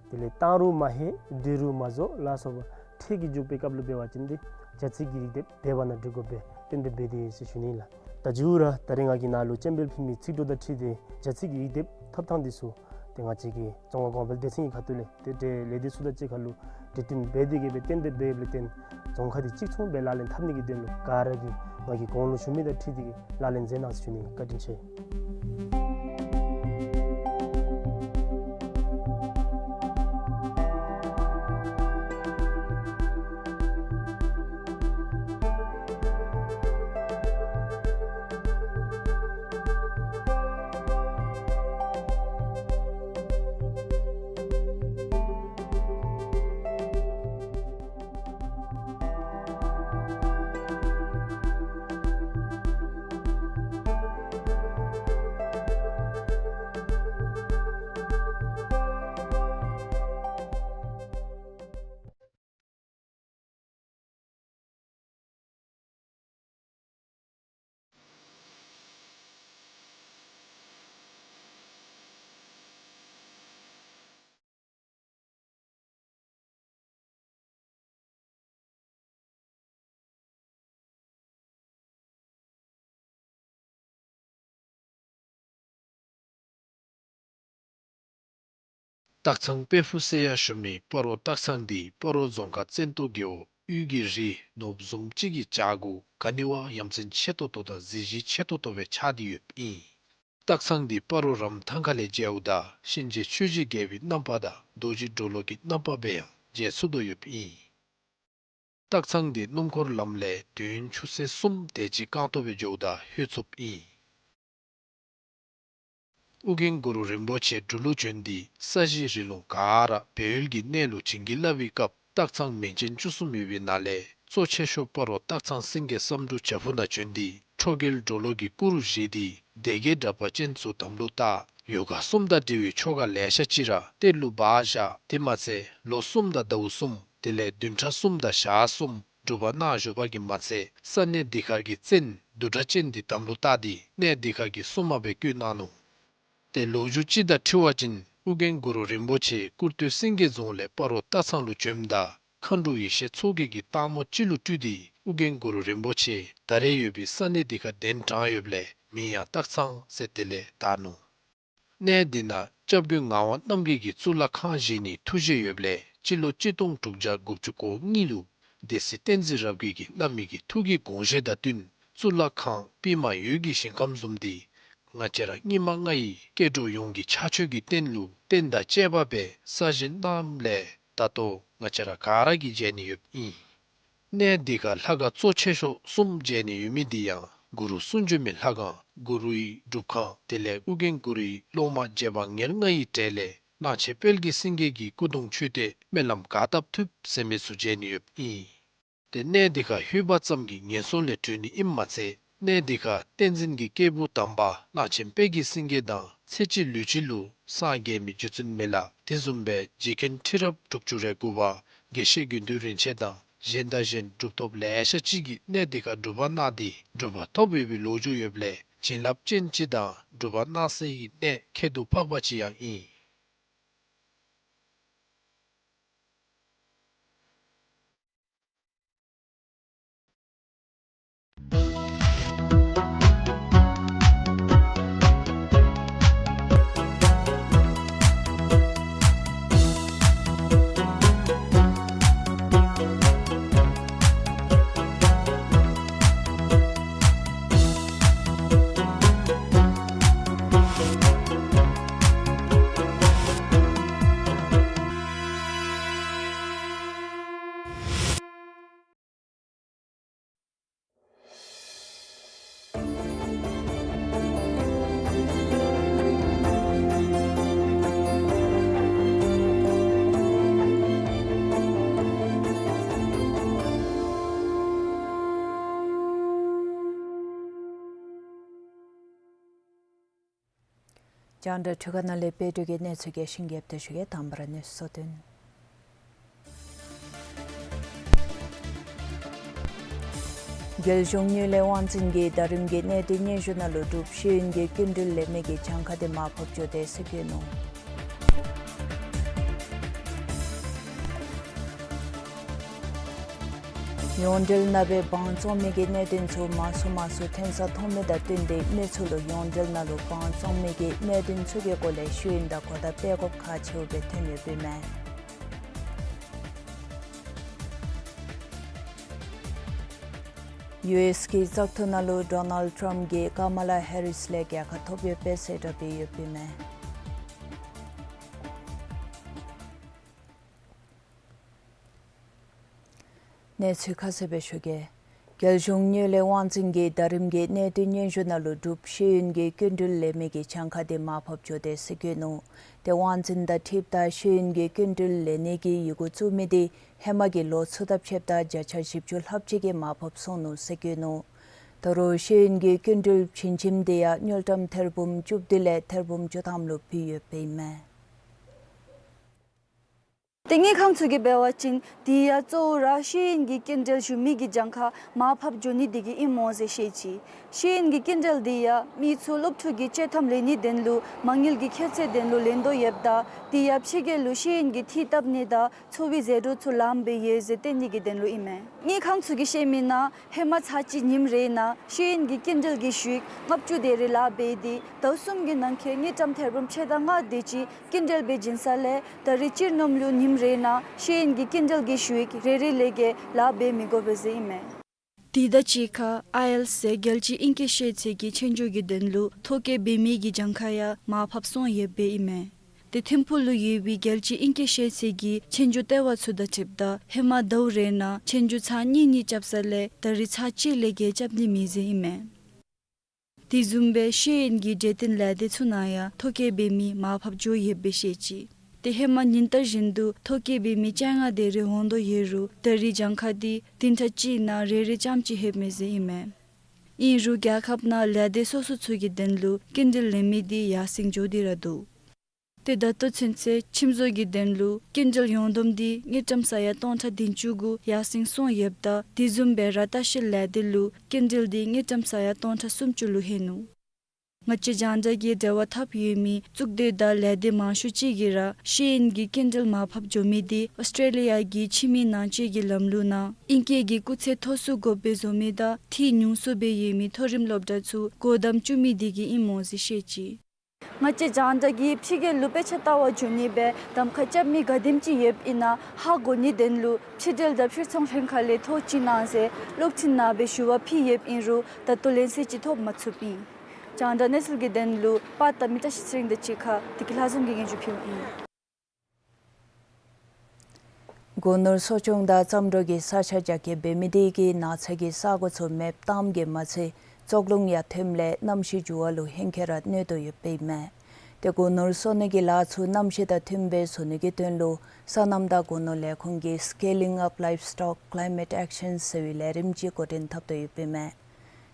དེ་ལས་བཏང་རུང་མ་ཧེ་སྡོད་རུང་མ་བཟོ་ལ་སོགས་པ་ཁྲལ་གྱི་འཇུག་པའི་སྐབས་ལུ་འབད་བ་ཅིན་ཏེ་བྱ་ཚིག་གི་ཡིག་སྡེབ་སྡེ་པ་ནང་འབྲི་དགོ་པས། གཏན་དུ་འབད་དེ་ཟེར་ཞུ་ནི་ལགས། ད་མཇུག་ར་ད་རིས་ང་གིས་ནཱ་ལུ་སྤྱན་འབུལ་ཕུལ་མི་ཚིག་གྲོགས་དང་འཁྲིལ་ཏེ་བྱ་ཚིག་གི་ཡིག་སྡེབ་ཐོབ་ཐངས་འདི་ཚུ་ཏེ་ང་བཅས་ཀྱི་རྫོང་ཁ་གོང་འཕེལ་སྡེ་ཚན་གྱི་ཁ་ཐུག་ལས་ཏེ་ཏེ་ལས་སྡེ་ཚུ་དང་གཅིག་ཁར་ལུ་གྲོས་བསྟུན་འབད་དེ་གི་སྦེ་གཏན་འབདཝ་ལས་བརྟེན་རྫོང་ཁག་འདི་གཅིག་མཚུངས་སྦེ་ལག་ལེན་འཐབ་ནི་གི་དོན་ལུ་ག་ར་གིས་ང་གིས་གོང་ལུ་ཞུ་མི་དང་འཁྲིལ་ཏེ་གི་ལག་ལེན་མཛད་གནང་ཟེར་ཞུ་ནི། བཀའ་དྲིན་ཆེ། སྟག་ཚང་དཔལ་ཕུག་ཟེར་ཡང་ཞུ་མི་སྤ་རོ་སྟག་ཚང་འདི་སྤ་རོ་རྫོང་ཁག་བཙན་ཏོ་རྒེད་འོག་དབུས་ཀྱི་རི་ནོར་བུ་བཟུམ་ཅིག་གི་བྱག་གུ་ག་ནི་བ་ཡ་མཚན་ཆེ་ཏོག་ཏོ་དང་གཟི་བརྗིད་ཆེ་ཏོག་ཏོ་སྦེ་ཆགས་ཏེ་ཡོདཔ་ཨིན། སྟག་ཚང་འདི་སྤ་རོ་རམ་ཐང་ཁ་ལས་མཇལཝ་ད་གཤིན་རྗེ་ཆོས་ཀྱི་རྒྱལ་པོའི་རྣམ་པ་དང་རྡོ་རྗེ་གྲོ་ལོད་ཀྱི་རྣམ་པ་སྦེ་ཡང་མཇལ་ཚུགས་དོ་ཡོདཔ་ཨིན། སྟག་ཚང་འདི་སྣུམ་འཁོར་ལམ་ལས་དུས་ཡུན་ཆུ་ཚོད་གསུམ་དེ་ཅིག་རྐང་སྟོང་སྦེ་འགྱོཝ་ད་ལྷོད་ཚུགསཔ་ཨིན། ཨོ་རྒྱན་གུ་རུ་རིན་པོ་ཆེ་འབྲུག་ལུ་བྱོན་ཏེ་ས་གཞི་རི་ལུང་ག་ར་སྦས་ཡུལ་གྱི་གནས་ལུ་བྱིན་གྱིས་བརླབས་པའི་སྐབས་སྟག་ཚང་མིང་ཅན་བཅུ་གསུམ་ཡོད་པའི་ནང་ལས་གཙོ་ཆེ་ཤོས་སྤ་རོ་སྟག་ཚང་སེང་གེ་བསམ་འགྲུབ་བྱག་ཕུག་ནང་བྱོན་ཏེ་ཁྲོ་རྒྱལ་གྲོ་ལོད་ཀྱི་སྐུ་རུ་བཞེངས་ཏེ་སྡེ་བརྒྱད་དྲེགས་པ་ཅན་ཚུ་དམ་ལུ་བཏགས། ཡོ་ག་གསུམ་དང་འབྲེལ་བའི་ཆོ་ག་ལེ་ཤ་ཅིག་ར་གཏེར་ལུ་སྦ་བཞག། དེ་མ་ཚད་ལོ་གསུམ་དང་ཟླཝ་གསུམ་དེ་ལས་བདུན་ཕྲག་གསུམ་དང་ཞག་གསུམ་སྒྲུབ་པ་གནང་བཞུགས་པ་གིས་མ་ཚད་ས་གནས་འདི་ཁར་གྱི་བཙན་བདུད་གྲགས་ཅན་འདི་དམ་ལུ་བཏགས་ཏེ་གནས་འདི་ཁར་གྱི་སྲུང་མ་སྦེ་བསྐོས་གནང་ནུག། ཏེ་ལོ་རྒྱུས་ཅིག་དང་འཁྲིལ་བ་ཅིན་ཨོ་རྒྱན་གུ་རུ་རིན་པོ་ཆེ་སྐུར་སྟོད་སེང་གེ་རྫོང་ལས་སྤ་རོ་སྟག་ཚང་ལུ་བྱོནམ་ད་མཁའ་འགྲོ་ཡེ་ཤེས་མཚོ་རྒྱལ་གྱིས་སྟག་མོ་ཅིག་ལུ་སྤྲུལ་ཏེ་ཨོ་རྒྱན་གུ་རུ་རིན་པོ་ཆེ་ད་རེས་ཡོད་པའི་ས་གནས་འདི་ཁར་གདན་དྲངས་ཡོདཔ་ལས་མིང་ཡང་སྟག་ཚང་ཟེར་དེ་ལས་བཏགས་ནུག། གནས་འདི་ནང་སྐྱབས་མགོན་ངག་དབང་རྣམ་རྒྱལ་གྱིས་གཙུག་ལག་ཁང་བཞེངས་ནིའི་ཐུགས་བཞེད་ཡོདཔ་ལས་སྤྱི་ལོ་གཅིག་སྟོང་དྲུག་བརྒྱ་དགུ་བཅུ་གོ་གཉིས་ལུ་སྡེ་སྲིད་བསྟན་འཛིན་རབ་རྒྱས་ཀྱིས་བླ་མའི་གི་ཐུགས་ཀྱི་དགོངས་བཞེད་དང་བསྟུན་གཙུག་ལག་ཁང་པདྨ་འོད་ཀྱི་ཞིང་ཁམས་བཟུམ་འདི་ང་བཅས་ར་སྙིགས་མ་ལྔ་ཡི་སྐྱེ་འགྲོ་ཡོངས་ཀྱི་ཕྱག་མཆོད་ཀྱི་རྟེན་ལུ་རྟེན་དང་བཅས་པ་སྦེ་གསར་བཞེངས་གནངམ་ལས་ད་ལྟོ་ང་བཅས་ར་ག་ར་གིས་མཇལ་ནི་ཡོདཔ་ཨིན། གནས་འདི་ཁར་ལྷ་ཁང་གཙོ་ཆེ་ཤོས་གསུམ་མཇལ་ནི་ཡོད་མི་འདི་ཡང་གུ་རུ་གསུང་བྱོན་མའི་ལྷ་ཁང་གུ་རུའི་སྒྲུབ་ཁང་དེ་ལས་ཨོ་རྒྱན་གུ་རུའི་སློབ་མ་རྗེ་འབངས་ཉེར་ལྔ་ཡི་གྲས་ལས་གླང་ཆེན་དཔལ་གྱི་སེང་གེ་གི་སྐུ་གདུང་མཆོད་རྟེན་སྨོན་ལམ་ག་བཏབ་ཐུབ་ཟེར་མི་ཚུ་མཇལ་ནི་ཡོདཔ་ཨིན། ཏེ་གནས་འདི་ཁར་ལྷོད་པ་ཙམ་གྱིས་ངན་སོང་ལས་གྲོལ་ནི་ཨིནམ་མ་ཚད་གནས་འདི་ཁར་བསྟན་འཛིན་གྱི་སྐྱེས་བུ་དམ་པ་གླང་ཆེན་དཔལ་གྱི་སེང་གེ་དང་ཚེ་གཅིག་ལུས་གཅིག་ལུ་སངས་རྒྱས་མི་རྗེ་བཙུན་མི་ལ་དེ་བཟུམ་སྦེ་རྗེ་མཁན་ཁྲི་རབས་དྲུག་ཅུ་རེ་དགུ་པ་དགེ་བཤེས་དགེ་འདུན་རིན་ཆེན་དང་གཞན་དང་གཞན་གྲུབ་ཐོབ་ལེ་ཤ་ཅིག་གིས་གནས་འདི་ཁར་སྒྲུབ་པ་གནང་སྟེ་གྲུབ་པ་ཐོབ་ཡོད་པའི་ལོ་རྒྱུས་ཡོདཔ་ལས་བྱིན་རླབས་ཅན་ཅིག་དང་སྒྲུབ་པ་གནང་སའི་གནས་ཁྱད་དུ་འཕགས་པ་ཅིག་ཡང་ཨིན། རྒྱང་བསྒྲགས་འཕྲུལ་ཁང་ནང་ལས་དཔལ་སྒྲོལ་གྱིས་གནས་ཚུལ་རྒྱས་ཤིང་རྒྱསཔ་ཐག་ཞུ་གེ། དང་པ་ར་གནས་ཚུལ་གཙོ་དོན། རྒྱལ་གཞུང་དངུལ་ལས་དབང་འཛིན་གྱིས་ད་རིས་ཀྱི་གནད་དོན་སྙན་ཞུ་ནང་ལུ་འབྲུག་ཤེས་ཡོན་གྱི་སྐྱིན་འགྲུལ་ལེན་མི་གི་གྱངས་ཁ་དེ་མར་ཕབ་བཅུག་དེས་ཟེར་བཀོད་ནུག། ཡོངས་འབྲེལ་ནང་སྦེ་དབང་བཙོང་མི་གི་གནད་དོན་ཚུ་མང་སུ་མང་སུ་ཐོན་ས་མཐོང་མི་དང་བསྟུན་ཏེ་མི་ཚུ་ལུ་ཡོངས་འབྲེལ་ནང་ལུ་དབང་བཙོང་མི་གི་གནད་དོན་ཚུ་གི་སྐོར་ལས་ཤེས་ཡོན་དང་གོ་བརྡ་སྤེལ་དགོཔ་ཁག་ཆེཝ་སྦེ་ཐོན་ཡོདཔ་ཨིན་མས། ཡུ་ཨེསི་གི་བཙག་འཐུ་ནང་ལུ་ཌོ་ནཱལཌ་ཊམཔ་གིས་ཀ་མ་ལ་ཧེ་རིསི་ལས་རྒྱལ་ཁ་ཐོབ་ཡོད་པའི་གསལ་བསྒྲགས་འབད་ཡོདཔ་ཨིན་མས། གནས་ཚུལ་ཁ་གསལ་སྦེ་ཞུ་གེ། རྒྱལ་གཞུང་དངུལ་ལས་དབང་འཛིན་གྱིས་ཟླ་རིམ་གྱི་གནད་དོན་སྙན་ཞུ་ནང་ལུ་གྲུབ་ཤེས་ཡོན་གྱི་སྐྱིན་འགྲུལ་ལེན་མི་གི་གྱངས་ཁ་དེ་མར་ཕབ་འགྱོ་དེས་ཟེར་བཀོད་ནུག། ཏེ་དབང་འཛིན་དང་འཁྲིལཝ་ད་ཤེས་ཡོན་གྱི་སྐྱིན་འགྲུལ་ལེན་ནི་གི་ཡི་གུ་བཙུགས་མི་དེ་ཧེ་མ་གི་ལོ་ཚུ་དང་ཕྱདཔ་ད་བརྒྱ་ཆ་བཞི་བཅུ་ལྷགཔ་ཅིག་གིས་མར་ཕབ་སོང་ནུག་ཟེར་བཀོད་ནུག། ད་རུང་ཤེས་ཡོན་གྱི་སྐྱིན་འགྲུལ་བྱིན་ཁྱིམ་དེ་ཡང་དངུལ་ཀྲམ་ཐེར་འབུམ་བཅུ་བདུན་ལས་ཐེར་འབུམ་བཅུ་ཐམ་ལུ་བུད་ཡོདཔ་ཨིན་མས། ཏེ་དངུལ་ཁང་ཚུ་གིས་འབད་བ་ཅིན་དེ་ཡང་གཙོ་བོ་ར་ཤེས་ཡོན་གྱི་སྐྱིན་འགྲུལ་ཞུ་མི་གི་གྱངས་ཁ་མར་ཕབ་འགྱོ་ནི་དེ་གིས་ཨིན་མས་ཟེར་བཤད་ཅི། ཤེས་ཡོན་གྱི་སྐྱིན་འགྲུལ་དེ་ཡང་མི་ཚུ་སློབ་ཕྲུག་གི་བཅད་ཐམ་ལེན་ནི་དོན་ལུ་མ་དངུལ་གྱི་ཁྱད་ཚད་དོན་ལུ་ལེན་དོ་ཡོདཔ་ད་དེ་ཡང་ཕྱི་རྒྱལ་ལུ་ཤེས་ཡོན་གྱི་འཐུས་བཏབ་ནི་དང་འཚོ་བའི་ཟད་འགྲོ་ཚུ་ལངམ་སྦེ་ཡོད་ཟེར་བསྟན་ནི་གི་དོན་ལུ་ཨིན་མས། དངུལ་ཁང་ཚུ་གིས་བཤད་མི་ནང་ཧེ་མ་ཚར་གཅིག་ཉིནམ་རེ་ནང་ཤེས་ཡོན་གྱི་སྐྱིན་འགྲུལ་གྱི་ཞུ་ཡིག་ལྔ་བཅུ་དེ་རེ་ལཱ་འབད་དེ་ཟླཝ་གསུམ་གྱི་ནང་འཁོད་དངུལ་ཀྲམ་ཐེར་འབུམ་ཕྱེད་དང་ལྔ་དེ་ཅིག་སྐྱིན་འགྲུལ་སྦེ་བྱིན་ས་ལས་ད་རེས་སྤྱིར་ནོམ་ལུ་ཉིནམ་རེ་ནང་ཤེས་ཡོན་གྱི་སྐྱིན་འགྲུལ་གྱི་ཞུ་ཡིག་རེ་རེ་ལས་བརྒལ་ལཱ་འབད་མི་དགོ་པས་ཟེར་ཨིན་མས། དེ་དང་གཅིག་ཁར་ཨའི་ཨེལ་ཊི་ཨེསི་ཟེར་རྒྱལ་སྤྱིའི་ཨིང་སྐད་ཤེས་ཚད་ཀྱི་ཆོས་རྒྱུགས་ཀྱི་དོན་ལུ་ཐོ་བཀོད་འབད་མི་གི་གྱངས་ཁ་ཡང་མར་ཕབ་སོང་ཡོདཔ་ཨིན་མས། ཏེ་ཐིམ་ཕུག་ལུ་ཡོད་པའི་རྒྱལ་སྤྱིའི་ཨིང་སྐད་ཤེས་ཚད་ཀྱི་ཆོས་རྒྱུགས་ལྟེ་བ་ཚུ་དང་འཁྲིལཝ་ད་ཧེ་མ་ཟླཝ་རེ་ནང་ཆོས་རྒྱུགས་ཚར་གཉིས་གཉིས་རྐྱབ་ས་ལས་ད་རེས་ཚར་གཅིག་ལས་བརྒལ་རྐྱབ་ནི་མེད་ཟེར་ཨིན་མས། དེ་བཟུམ་སྦེ་ཤེས་ཡོན་གྱི་འབྲས་ལྡན་ལས་སྡེ་ཚུ་ནང་ཡང་ཐོ་བཀོད་འབད་མི་མར་ཕབ་འགྱོ་ཡོདཔ་སྦེ་བཤད་ཅི། ཏེ་ཧེ་མ་ཉིན་ལྟར་བཞིན་དུ་ཐོ་བཀོད་འབད་མི་བཅོ་ལྔ་དེ་རེ་འོང་དོ་ཡོད་རུང་ད་རེས་གྱངས་ཁ་དེ་བདུན་ཕྲག་གཅིག་ནང་རེ་རེ་རྐྱངམ་ཅིག་ལྷོདཔ་མས་ཟེར་ཨིན་མས། ཨིན་རུང་རྒྱལ་ཁབ་ནང་ལས་སྡེ་སོ་སོ་ཚུ་གི་དོན་ལུ་སྐྱིན་འགྲུལ་ལེན་མི་དེ་ཡར་སེང་འགྱོ་སྟེ་ར་འདུག། ཏེ་ད་ལྟོ་ཚུན་ཚོད་ཁྱིམ་བཟོ་གི་དོན་ལུ་སྐྱིན་འགྲུལ་ཡོངས་བསྡོམས་དེ་དངུལ་ཀྲམ་ས་ཡ་སྟོང་ཕྲག་བདུན་ཅུ་གུ་ཡར་སེང་སོང་ཡོདཔ་ད་དེ་བཟུམ་སྦེ་ར་ལྟ་བཤལ་ལས་སྡེ་ལུ་སྐྱིན་འགྲུལ་དེ་དངུལ་ཀྲམ་ས་ཡ་སྟོང་ཕྲག་སུམ་ཅུ་ལུ་ལྷོད་ནུག། ང་བཅས་རྒྱང་བསྒྲགས་ཀྱིས་འབྲེལ་བ་འཐབ་ཡོད་མི་གཙུག་སྡེ་དང་ལས་སྡེ་མང་ཤོས་ཅིག་གིས་ར་ཤེས་ཡོན་གྱི་སྐྱིན་འགྲུལ་མར་ཕབ་འགྱོ་མི་དེ་ཨོསི་ཊྲེ་ལི་ཡ་གི་ཕྱི་མི་ནང་སྤྱོད་ཀྱི་ལམ་ལུགས་ནང་ཨིང་སྐད་ཀྱི་སྐུགས་ཚད་མཐོ་སུ་དགོཔ་སྦེ་བཟོ་མི་དང་འཐུས་ཉུང་སུ་སྦེ་ཡོད་མི་མཐོ་རིམ་སློབ་གྲྭ་ཚུ་སྒོ་བསྡམ་བཅུག་མི་དེ་གིས་ཨིན་མས་ཟེར་བཤད་ཅི། ང་བཅས་རྒྱང་བསྒྲགས་ཀྱིས་ཕྱི་རྒྱལ་ལུ་དཔེ་ཆ་ལྟ་བར་འགྱོ་ནི་སྦེ་གདམ་ཁ་རྐྱབ་མི་ག་དེམ་ཅིག་ཡོདཔ་ཨིན་ན་ཧ་གོ་ནིའི་དོན་ལུ་ཕྱི་འབྲེལ་དང་ཕྱིར་ཚོང་ལྷན་ཁག་ལས་ཐོ་བཅད་གནང་ཟེར་གློག་འཕྲིན་ནང་སྦེ་ཞུ་བ་ཕུལ་ཡོདཔ་ཨིན་རུང་ད་ལྟོ་ལན་གསལ་ཅིག་ཐོབ་མ་ཚུགསཔ་ཨིན། རྒྱང་བསྒྲགས་གནས་ཚུལ་གྱི་དོན་ལུ་པར་བཏབ་མི་བཀྲ་ཤིས་ཚེ་རིང་དང་གཅིག་ཁར་བདེ་སྐྱིད་ལྷ་འཛོམས་ཀྱིས་སྙན་ཞུ་ཕུལཝ་ཨིན། སྒོ་ནོར་གསོ་སྐྱོང་དང་རྩྭ་འབྲོག་གི་ས་ཆ་རྒྱ་སྐྱེད་འབད་མི་དེ་གིས་ནགས་ཚལ་གྱི་ས་གོ་ཚུ་མེདཔ་བཏངམ་གིས་མ་ཚད་ཙོག་རླུང་ཡང་ཐོནམ་ལས་གནམ་གཤིས་འགྱུར་བ་ལུ་ཧེང་སྐལ་ར་གནོད་དོ་ཡོདཔ་ཨིན་མས། ཏེ་སྒོ་ནོར་གསོ་ནི་གི་ལཱ་ཚུ་གནམ་གཤིས་དང་མཐུནམ་སྦེ་བཟོ་ནི་གི་དོན་ལུ་སོ་ནམ་དང་སྒོ་ནོར་ལས་ཁུངས་ཀྱིས་Scaling Up Livestock Climate Action ཟེར་བའི་ལས་རིམ་ཅིག་འགོ་འདྲེན་འཐབ་དོ་ཡོདཔ་ཨིན་མས།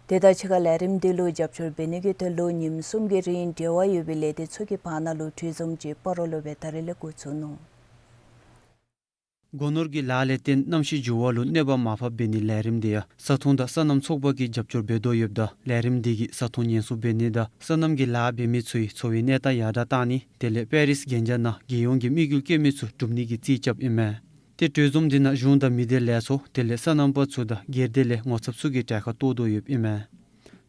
དེ་དང་གཅིག་ཁར་ལས་རིམ་དེ་ལུ་རྒྱབ་སྐྱོར་འབད་ནི་གི་དོན་ལུ་ཉིནམ་གསུམ་གྱི་རིང་འབྲེལ་བ་ཡོད་པའི་ལས་སྡེ་ཚུ་གི་བར་ན་ལུ་གྲོས་འཛོམས་ཅིག་སྤ་རོ་ལུ་སྦེ་ད་རིས་ལས་འགོ་བཙུགས་ནུག། སྒོ་ནོར་གྱི་ལཱ་ལས་བརྟེན་གནམ་གཤིས་འགྱུར་བ་ལུ་གནོད་པ་མར་ཕབ་འབད་ནིའི་ལས་རིམ་དེ་ཡང་བཟའ་འཐུང་དང་སོ་ནམ་ཚོགས་པ་གིས་རྒྱབ་སྐྱོར་འབད་དོ་ཡོདཔ་ད་ལས་རིམ་དེ་གིས་བཟའ་འཐུང་ཉེན་སྲུང་འབད་ནི་དང་སོ་ནམ་གྱི་ལཱ་འབད་མི་ཚུའི་འཚོ་བའི་གནས་སྟངས་ཡར་དྲག་བཏང་ནི་དེ་ལས་པེ་རིསི་རྒྱན་ཆ་ནང་རྒྱལ་ཡོངས་ཀྱི་དམིགས་ཡུལ་བསྐྱེད་མི་ཚུ་འགྲུབ་ནི་གི་རྩིས་རྐྱབ་ཨིན་མས། ཏེ་གྲོས་འཛོམས་དེ་ནང་གཞུང་དང་མི་སྡེ་ལས་ཚོགས་དེ་ལས་སོ་ནམ་པ་ཚུ་དང་སྒེར་སྡེ་ལས་ངོ་ཚབ་ཚུ་གིས་གྲལ་ཁར་གཏོགས་དོ་ཡོདཔ་ཨིན་མས།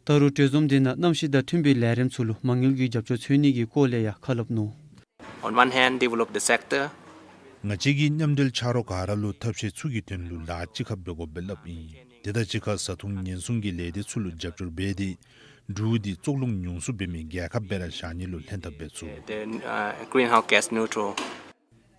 ད་རུང་གྲོས་འཛོམས་དེ་ནང་གནམ་གཤིས་དང་མཐུན་པའི་ལས་རིམ་ཚུ་ལུ་མ་དངུལ་གྱི་རྒྱབ་སྐྱོར་འཚོལ་ནི་གི་སྐོར་ལས་ཡང་ཁ་སླབ་ནུག། On one hand, develop the sector. ང་བཅས་ཀྱིས་མཉམ་འབྲེལ་ཆ་རོགས་ག་ར་ལུ་ཐབས་ཤེས་ཚུ་གི་དོན་ལུ་ལཱ་ཅིག་ཁར་འབད་དགོཔ་སྦེ་སླབ་ཨིན། དེ་དང་གཅིག་ཁར་བཟའ་འཐུང་ཉེན་སྲུང་གི་ལས་སྡེ་ཚུ་ལུ་རྒྱབ་སྐྱོར་འབད་དེ་འབྲུག་འདི་ཙོག་རླུང་ཉུང་སུ་འབད་མི་རྒྱལ་ཁབ་སྦེ་ར་བཞག་ནི་ལུ་ལྷན་ཐབས་འབད་ཚུགས། The, uh, greenhouse gas neutral.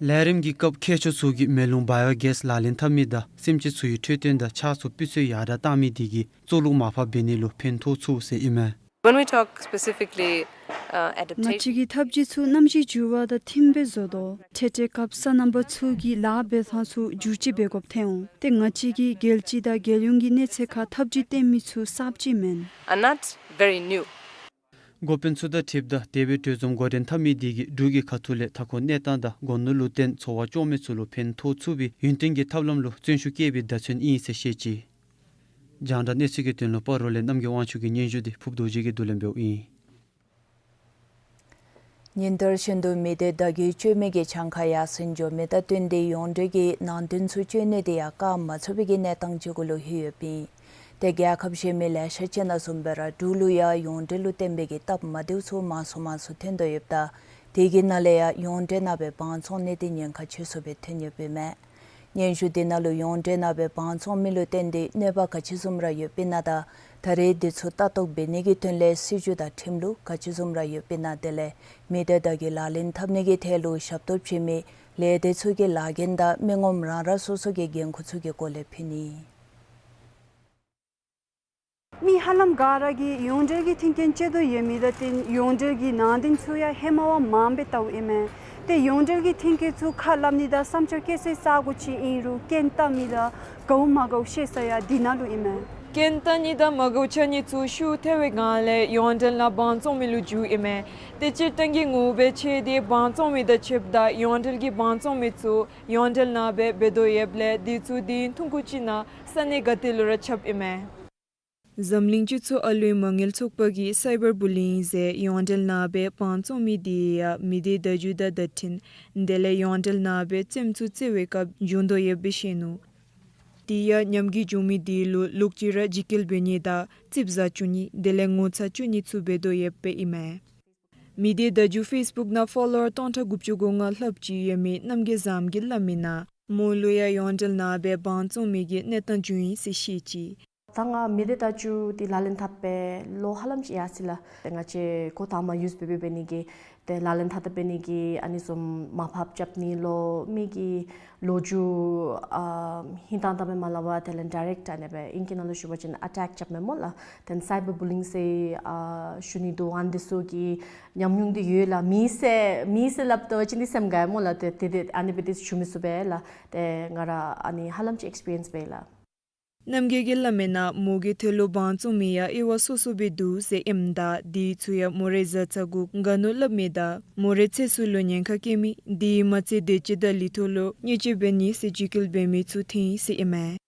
ལས་རིམ་གྱི་སྐབས་མཁས་མཆོག་ཚུ་གིས་མེ་རླུང་བཱ་ཡོ་གེསི་ལག་ལེན་འཐབ་མི་དང་སེམས་ཅན་ཚུའི་འཕྲོད་བསྟེན་དང་ཆགས་ཚུ་སྤུས་ཚད་ཡར་དྲག་བཏང་མི་དེ་གིས་ཙོག་རླུང་མར་ཕབ་འབད་ནི་ལུ་ཕན་ཐོགས་ཚུགས་ཟེར་ཨིན་མས། When we talk specifically, uh, adaptation, ང་བཅས་ཀྱིས་ཐབས་ཇུས་ཚུ་གནམ་གཤིས་འགྱུར་བ་དང་མཐུནམ་སྦེ་བཟོ་དོ། འཕྲལ་འཕྲལ་སྐབས་སོ་ནམ་པ་ཚུ་གིས་ལཱ་འབད་ཐངས་ཚུ་འགྱུར་བཅོས་འབད་དགོཔ་ཐོན་འོང་། ཏེ་ང་བཅས་ཀྱིས་རྒྱལ་སྤྱི་དང་རྒྱལ་ཡོངས་ཀྱི་གནས་ཚད་ཁར་ཐབས་ཇུས་བཏོན་མི་ཚུ་གསརཔ་ཅིག་མེན། Are not very new. འགོ་དཔོན་ཚུ་དང་འཁྲིལཝ་ད་དེ་སྦེ་གྲོས་འཛོམས་འགོ་འདྲེན་འཐབ་མི་དེ་གིས་འབྲུག་གི་ཁ་ཐུག་ལས་མཐའ་འཁོར་གནས་སྟངས་དང་སྒོ་ནོར་ལུ་བརྟེན་འཚོ་བ་སྐྱོང་མི་ཚུ་ལུ་ཕན་ཐོགས་ཚུགས་པའི་ཡུན་བརྟན་གྱི་ཐབས་ལམ་ལུ་བརྩོན་ཤུགས་བསྐྱེད་པའི་བརྡ་མཚོན་ཨིན་ཟེར་བཤད་ཅི། རྒྱང་བསྒྲགས་གནས་ཚུལ་གྱི་དོན་ལུ་སྤ་རོ་ལས་རྣམ་རྒྱལ་དབང་ཕྱུག་གི་སྙན་ཞུ་དེ་ཕུརབ་རྡོ་རྗེ་གིས་བསྡུ་ལེན་འབདཝ་ཨིན། ཉིན་ལྟར་བཞིན་དུ་མི་སྡེ་བརྡ་བརྒྱུད་སྤྱོད་མི་གི་གྱངས་ཁ་ཡར་སེང་འགྱོ་མི་དང་བསྟུན་ཏེ་ཡོངས་འབྲེལ་གྱི་ནང་དོན་ཚུ་སྤྱོད་ནི་དེ་ཡང་བཀག་མ་ཚུགས་པའི་གི་གནས་སྟངས་ཅིག་གུ་ལུ་ལྷོད་ཡོདཔ་ཨིན། ཏེ་རྒྱལ་ཁབ་གཞན་མི་ལེ་ཤ་ཅིག་ནང་བཟུམ་སྦེ་ར་འབྲུག་ལུ་ཡང་ཡོངས་འབྲེལ་ལུ་བརྟེན་པའི་གི་སྟབས་མ་བདེཝ་ཚུ་མང་སུ་མང་སུ་ཐོན་དོ་ཡོདཔ་ད་དེ་གི་ནང་ལས་ཡང་ཡོངས་འབྲེལ་ནང་སྦེ་བང་བཙོང་ནི་དེ་ཉེན་ཁ་ཆེ་སུ་སྦེ་ཐོན་ཡོདཔ་ཨིན་མས། སྙན་ཞུ་དེ་ནང་ལུ་ཡོངས་འབྲེལ་ནང་སྦེ་བང་བཙོང་མི་ལུ་བརྟེན་ཏེ་གནོད་པ་ག་ཅི་བཟུམ་ར་ཡོདཔ་ཨིན་ན་དང་ད་རེས་དེ་ཚུ་ལྟ་རྟོག་འབད་ནི་གི་དོན་ལས་སྲིད་བྱུས་དང་ཁྲིམས་ལུགས་ག་ཅི་བཟུམ་ར་ཡོདཔ་ཨིན་ན། དེ་ལས་མི་སྡེ་བརྡ་བརྒྱུད་ལག་ལེན་འཐབ་ནི་གི་ཐད་ལུ་ཞབས་ཏོག་བྱིན་མི་ལས་སྡེ་ཚུ་གི་ལཱ་འགན་དང་མི་ངོམ་རང་རང་སོ་སོ་གི་འགན་ཁུར་ཚུ་གི་སྐོར་ལས་ཕུལ་ནི། མི་ཧ་ལམ་ག་ར་གིས་ཡོངས་འབྲེལ་གྱི་མཐུན་རྐྱེན་སྤྱོད་དོ་ཡོད་མི་དང་བསྟུན་ཡོངས་འབྲེལ་གྱི་ནང་དོན་ཚུ་ཡང་ཧེ་མ་བ་མངམ་སྦེ་བལྟཝ་ཨིན་མས། ཏེ་ཡོངས་འབྲེལ་གྱི་མཐུན་རྐྱེན་ཚུ་ཁ་སླབ་ནི་དང་བསམ་འཆར་བཀོད་སའི་ས་གོ་ཅིག་ཨིན་རུང་རྐྱེན་བལྟ་མི་དང་དགའཝ་མ་དགའཝ་ཤེས་ས་ཡང་དེ་ནང་ལུ་ཨིན་མས། རྐྱེན་བལྟ་ནི་དང་མ་དགའཝ་ཆ་ནི་ཚུ་ཤུགས་ཐལ་བའི་སྒང་ལས་ཡོངས་འབྲེལ་ནང་བང་བཙོང་མི་ལུ་འགྱུརཝ་ཨིན་མས། ཏེ་སྤྱིར་བཏང་གི་ངོ་བོ་སྦེ་ཕྱེ་སྟེ་བང་བཙོང་མི་དང་ཕྱདཔ་ད་ཡོངས་འབྲེལ་གྱི་བང་བཙོང་མི་ཚུ་ཡོངས་འབྲེལ་ནང་སྦེ་འབད་དོ་ཡོདཔ་ལས་དེ་ཚུ་དེ་ཐུང་ཀུ་ཅིག་ནང་ས་གནས་ག་ཏེ་ལུ་ར་ཁྱབ་ཨིན་མས། འཛམ་གླིང་སྤྱི་ཚོགས་ཨ་ལུའི་མ་དངུལ་ཚོགས་པ་གིས་སའི་བར་བུ་ལི་ཡིང་ཟེར་ཡོངས་འབྲེལ་ནང་སྦེ་བང་བཙོང་མི་དེ་ཡང་མི་སྡེ་བརྡ་བརྒྱུད་དང་བརྡ་འཕྲིན་དེ་ལས་ཡོངས་འབྲེལ་ནང་སྦེ་རྩེདམོ་ཚུ་རྩེ་བའི་སྐབས་འབྱུང་དོ་ཡོདཔ་སྦེ་བཤད་ནུག། དེ་ཡང་ཉམས་རྒུད་བྱུང་མི་དེ་ལུ་ལོག་ཅི་ར་འཇིགས་སྐུལ་འབད་ནི་དང་རྩིགཔ་ཟ་བཅུག་ནི་དེ་ལས་ངོ་ཚ་བཅུག་ནི་ཚུ་འབད་དོ་ཡོདཔ་ཨིན་མས། མི་སྡེ་བརྡ་བརྒྱུད་ཕེསི་བུཀ་ནང་ཕོ་ལོ་ཝར་སྟོང་ཕྲག་དགུ་བཅུ་གོ་ལྔ་ལྷགཔ་ཅིག་ཡོད་མི་རྣམ་རྒྱལ་བཟངམོ་གིས་སླབ་མི་ནང་མོ་ལུ་ཡང་ཡོངས་འབྲེལ་ནང་སྦེ་བང་བཙོང་མི་གི་གནས་སྟངས་བྱུང་ཡི་ཟེར་བཤད་ཅི། ད་ང་མི་སྡེ་བརྡ་བརྒྱུད་འདི་ལག་ལེན་འཐབ་སྦེ་ལོ་ཧ་ལམ་ཅིག་ཡར་སོ་ཡི་ལགས། ཏེ་ང་བཅས་ཁོ་ཐ་མ་ཡུསི་འབད་འབད་འབད་ནི་གི་ཏེ་ལག་ལེན་འཐབ་འཐབ་འབད་ནི་གི་ཨ་ནི་བཟུམ་མར་ཕབ་རྐྱབ་ནི་ལོ་མི་གི་ལོ་རྒྱུས་ཨ་ཧིང་དྭངས་དྭངས་སྦེ་མ་སླབ་པར་དེ་ལས་ཌའི་རེཀཊ་ཨ་ནི་སྦེ་ཨིང་སྐད་ནང་ལུ་ཞུ་བ་ཅིན་ཨ་ཊེཀ་རྐྱབ་མས་སྨོ་ལགས། ཏེ་སའི་བར་བུ་ལི་ཡིང་ཟེར་ཨ་ཞུ་ནི་འདུག། ཨ་ནི་འདི་ཚུ་གི་ཉམས་མྱོང་འདི་ཡོད་ལགས། མེད་ཟེར་མེད་ཟེར་སླབ་དོ་བ་ཅིན་འདི་སེམས་དགའ་སྨོ་ལགས། ཏེ་ཏེ་ཏེ་ཨ་ནི་སྦེ་འདི་ཞུ་མི་ཚུགས་པས་ལགས། ཏེ་ང་ར་ཨ་ནི་ཧ་ལམ་ཅིག་ཨེགསི་པི་རི་ཡེནསི་འབད་ཡི་ལགས། རྣམ་རྒྱལ་གྱིས་སླབ་མི་ནང་མོ་གིས་ཏེ་ལོ་བང་བཙོང་མི་ཡང་དབྱེ་བ་སོ་སོ་སྦེ་འདུག་ཟེར་ཨིནམ་ད་དེ་ཚུ་ཡང་མོ་རའི་བཟའ་ཚང་གུ་དགའ་ནོར་སླབ་མི་དང་མོ་རའི་ཚེ་སྲོག་ལུ་ཉེན་ཁ་བཀལ་མི་དེ་མ་ཚད་དེ་ཅིག་དང་ལུས་ཐོག་ལུ་བརྙས་བཅོས་འབད་ནི་ཟེར་འཇིགས་སྐུལ་འབད་མི་ཚུ་ཐོན་ཡི་ཟེར་ཨིན་མས།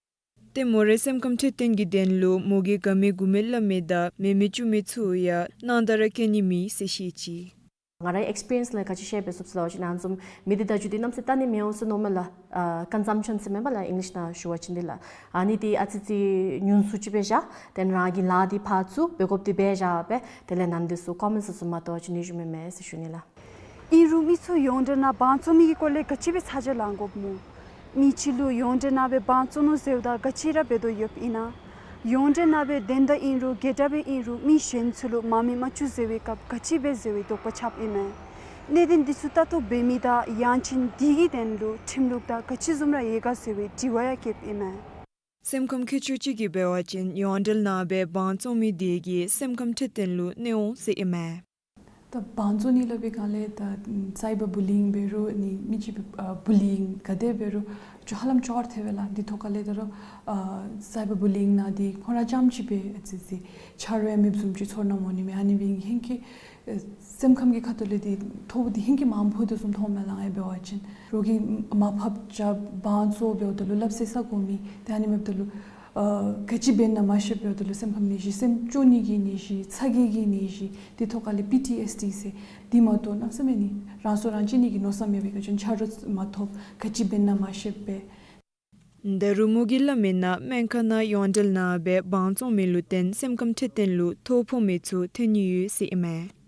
ཏེ་མོ་རའི་སེམས་ཁམས་འཕྲོད་བསྟེན་གྱི་དོན་ལུ་མོ་གིས་དགའ་མི་མགུ་མི་སླབ་མི་དང་མེད་མི་བཅུག་མི་ཚུ་ཡང་ནང་ད་ར་བཀལ་ནི་མེད་ཟེར་བཤད་ཅི། ང་རའི་ཨེགསི་པི་རི་ཡེནསི་ལས་ག་ཅི་ཤེས་པས་ཟེར་བ་ཅིན་ཨ་ནི་བཟུམ་མི་སྡེ་བརྡ་བརྒྱུད་འདི་གནམ་མེད་ས་མེད་བལྟ་ནི་མི་འོང་ཟེར་མནོཝ་མས་ལགས། ཨ་ཀོན་ཟམ་ཤཱན་ཟེར་མས་པ་ལགས་ཨིང་ལིཤ་ནང་ཞུ་བ་ཅིན་འདི་ལགས། ཨ་ནི་འདི་ཨ་ཙི་ཙི་ཉུང་སུ་ཅིག་སྦེ་བཞག། ཏེ་རང་གི་ལཱ་འདི་ཕར་ཚུར་འབད་དགོཔ་འདི་འབད་བཞག་སྦེ་དེ་ལས་ནང་འདི་ཚུ་ཀོ་མེནཊ་ཚུ་མ་བཏོན་པ་ཅིན་ནི་ཞུ་མི་མེད་ཟེར་ཞུ་ནི་ལགས། ཨིན་རུང་མི་ཚུ་ཡོངས་འབྲེལ་ནང་བང་བཙོང་མི་གི་སྐོར་ལས་ག་ཅི་སྦེ་ཚ་གྱང་ལང་དགོཔ་སྨོ། མི་ཅིག་ལུ་ཡོངས་འབྲེལ་ནང་སྦེ་བང་བཙོང་ནུག་ཟེརཝ་ད་ག་ཅི་ར་འབད་དོ་ཡོདཔ་ཨིན་ན། ཡོངས་འབྲེལ་ནང་སྦེ་དོན་དག་ཨིན་རུང་དགེ་འདྲ་སྦེ་ཨིན་རུང་མི་གཞན་ཚུ་ལུ་མ་མི་མ་བཅུག་ཟེར་བའི་སྐབས་ག་ཅི་སྦེ་ཟེར་བའི་དོགས་པ་ཆགསཔ་ཨིན་མས། གནད་དོན་འདི་ཚུ་ལྟ་རྟོག་འབད་མི་དང་ཡང་ཅིན་འདི་གི་དོན་ལུ་ཁྲིམས་ལུགས་དང་ག་ཅི་བཟུམ་ར་ཡོད་ག་ཟེར་བའི་དྲི་བ་ཡང་བཀོདཔ་ཨིན་མས། སེམས་ཁམས་མཁས་མཆོག་ཅིག་གིས་འབད་བ་ཅིན་ཡོངས་འབྲེལ་ནང་སྦེ་བང་བཙོང་མི་དེ་གིས་སེམས་ཁམས་འཕྲོད་བསྟེན་ལུ་གནོད་འོང་ཟེར་ཨིན་མས། ད་བང་བཙོང་ནི་སླབ་པའི་སྒང་ལས་ད་སའི་བར་བུ་ལི་ཡིང་འབད་རུང་ནི་མི་ཅིག་སྦེ་ཨ་བུ་ལི་ཡིང་ག་དེ་འབད་རུང་ཅིག་ཧ་ལམ་ཅོག་ར་འཐད་པས་ལགས། འདི་ཐོག་ཁ་ལས་ད་རུང་ཨ་སའི་བར་བུ་ལི་ཡིང་ནང་འདི་ཁོང་ར་རྐྱངམ་ཅིག་སྦེ་ཨ་ཙི་ཙི་ཆ་རོགས་ཡང་མེདཔ་བཟུམ་ཅིག་ཚོར་སྣང་འོང་ནི་མས། ཨ་ནི་སྦེ་ཧེང་སྐལ་ཨེ་སེམས་ཁམས་ཀྱི་ཁ་ཐུག་ལས་འདི་ཐོབ་འདི་ཧེང་སྐལ་མངམ་ཕོག་དོ་བཟུམ་མཐོངམ་མས་ལགས། ཨ་ནི་འབད་བ་ཅིན་རོགས་ཀྱིས་མར་ཕབ་རྐྱབ་བང་བཙོང་འབདཝ་ད་ལུ་སླབ་ས་ས་གོ་མེད། ཏེ་ཨ་ནི་མེདཔ་ད་ལུ་ཨ་ག་ཅི་འབད་ན་མ་ཤེསཔ་འབདཝ་ད་ལུ་སེམས་ཁམས་ནད་གཞི་སེམས་སྐྱོ་ནི་གི་ནད་གཞི་ཚ་གྱང་གི་ནད་གཞི་འདི་ཐོག་ཁ་ལས་པི་ཊི་ཨེསི་ཌི་ཟེར་འདི་མ་གཏོགས་གནམ་མེད་ས་མེད་ནི་རང་སྲོག་རང་བཅད་ནི་གི་མནོ་བསམ་མེད་པའི་སྐབས་ཅིག་ཆ་རོགས་མ་ཐོབ་ག་ཅི་འབད་ན་མ་ཤེསཔ་སྦེ། ད་རུང་མོ་གིས་སླབ་མི་ནང་སྨན་ཁང་ནང་ཡོངས་འབྲེལ་ནང་སྦེ་བང་བཙོང་མི་ལུ་བརྟེན་སེམས་ཁམས་འཕྲོད་བསྟེན་ལུ་ཐོ་ཕོག་མི་ཚུ་ཐོན་ནི་ཡོད་ཟེར་ཨིན་མས།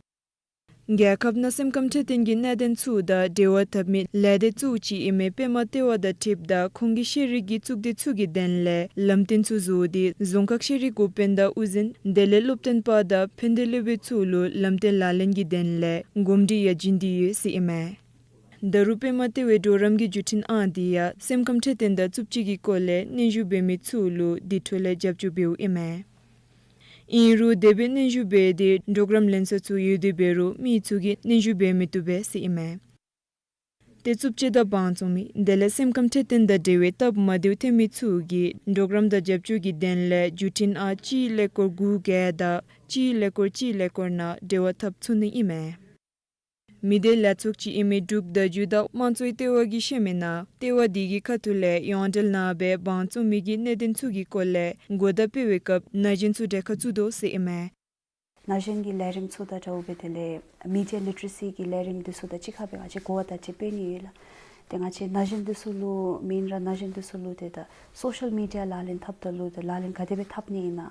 རྒྱལ་ཁབ་ནང་སེམས་ཁམས་འཕྲོད་བསྟེན་གྱི་གནད་དོན་ཚུ་དང་འབྲེལ་བ་འཐབ་མི་ལས་སྡེ་བཙུགས་ཅི་ཨིན་མི་པདྨ་ལྟེ་བ་དང་འཁྲིལཝ་ད་ཁོང་གི་ཤེས་རིག་གི་གཙུག་སྡེ་ཚུ་གི་དོན་ལས་ལམ་སྟོན་ཚུ་བཟོ་སྟེ་རྫོང་ཁག་ཤེས་རིག་འགོ་དཔོན་དང་དབུ་འཛིན་དེ་ལས་སློབ་སྟོན་པ་དང་ཕན་བདེ་སློབ་དཔོན་ཚུ་ལུ་ལམ་སྟོན་ལག་ལེན་གྱི་དོན་ལས་གོམས་འདྲིས་ཡང་བྱིན་ཏེ་ཡོད་ཟེར་ཨིན་མས། ད་རུང་པདྨ་ལྟེ་བའི་གྲོགས་རམ་གྱི་བརྒྱུད་འཕྲིན་ཨང་འདི་ཡང་སེམས་ཁམས་འཕྲོད་བསྟེན་དང་རྩུབ་སྤྱོད་ཀྱི་སྐོར་ལས་སྙན་ཞུ་འབད་མི་ཚུ་ལུ་དེ་འཕྲོ་ལས་རྒྱབ་སྐྱོར་འབདཝ་ཨིན་མས། ཨིན་རུང་དེ་སྦེ་སྙན་ཞུ་འབད་དེ་གྲོགས་རམ་ལེན་ས་ཚུ་ཡོད་དེ་འབད་རུང་མི་ཚུ་གིས་སྙན་ཞུ་འབད་མི་བཏུབ་པས་ཟེར་ཨིན་མས། ཏེ་རྩུབ་སྤྱོད་དང་བང་བཙོང་མི་དེ་ལས་སེམས་ཁམས་འཕྲོད་བསྟེན་དང་འབྲེལ་བའི་སྟབས་མ་བདེཝ་ཐོན་མི་ཚུ་གིས་གྲོགས་རམ་དང་རྒྱབ་སྐྱོར་གྱི་དོན་ལས་བརྒྱུད་འཕྲིན་ཨང་གཅིག་ཀླད་ཀོར་དགུ་བརྒྱད་དང་གཅིག་ཀླད་ཀོར་གཅིག་ཀླད་ཀོར་ནང་འབྲེལ་བ་འཐབ་ཚུགས་ནི་ཨིན་མས། མི་སྡེ་ལས་ཚོགས་ཅིག་ཨིན་མི་འབྲུག་བརྡ་བརྒྱུད་དང་དམངས་གཙོའི་ལྟེ་བ་གིས་བཤད་མི་ནང་ལྟེ་བ་དེ་གི་ཁ་ཐུག་ལས་ཡོངས་འབྲེལ་ནང་སྦེ་བང་བཙོང་མི་གི་གནད་དོན་ཚུ་གི་སྐོར་ལས་གོ་བརྡ་སྤེལ་བའི་སྐབས་ན་གཞོན་ཚུ་གྲལ་ཁར་བཙུགས་དོ་ཟེར་ཨིན་མས། ན་གཞོན་གྱི་ལས་རིམ་ཚུ་དང་འདྲཝ་སྦེ་དེ་ལས་མི་ཌི་ཡ་ལི་ཊི་རེ་སི་གི་ལས་རིམ་འདི་ཚུ་དང་གཅིག་ཁར་སྦེ་ང་བཅས་གོ་བ་བརྡ་སྤྲོད་འབད་ནི་ཡོད་ལགས། ཏེ་ང་བཅས་ན་གཞོན་འདི་ཚུ་ལུ་མེན་ར་ན་གཞོན་འདི་ཚུ་ལུ་ཏེ་ད་སོ་ཤལ་མི་ཌི་ཡ་ལག་ལེན་འཐབ་ད་ལུ་ཏེ་ལག་ལེན་ག་དེ་སྦེ་འཐབ་ནི་ཨིན་ན།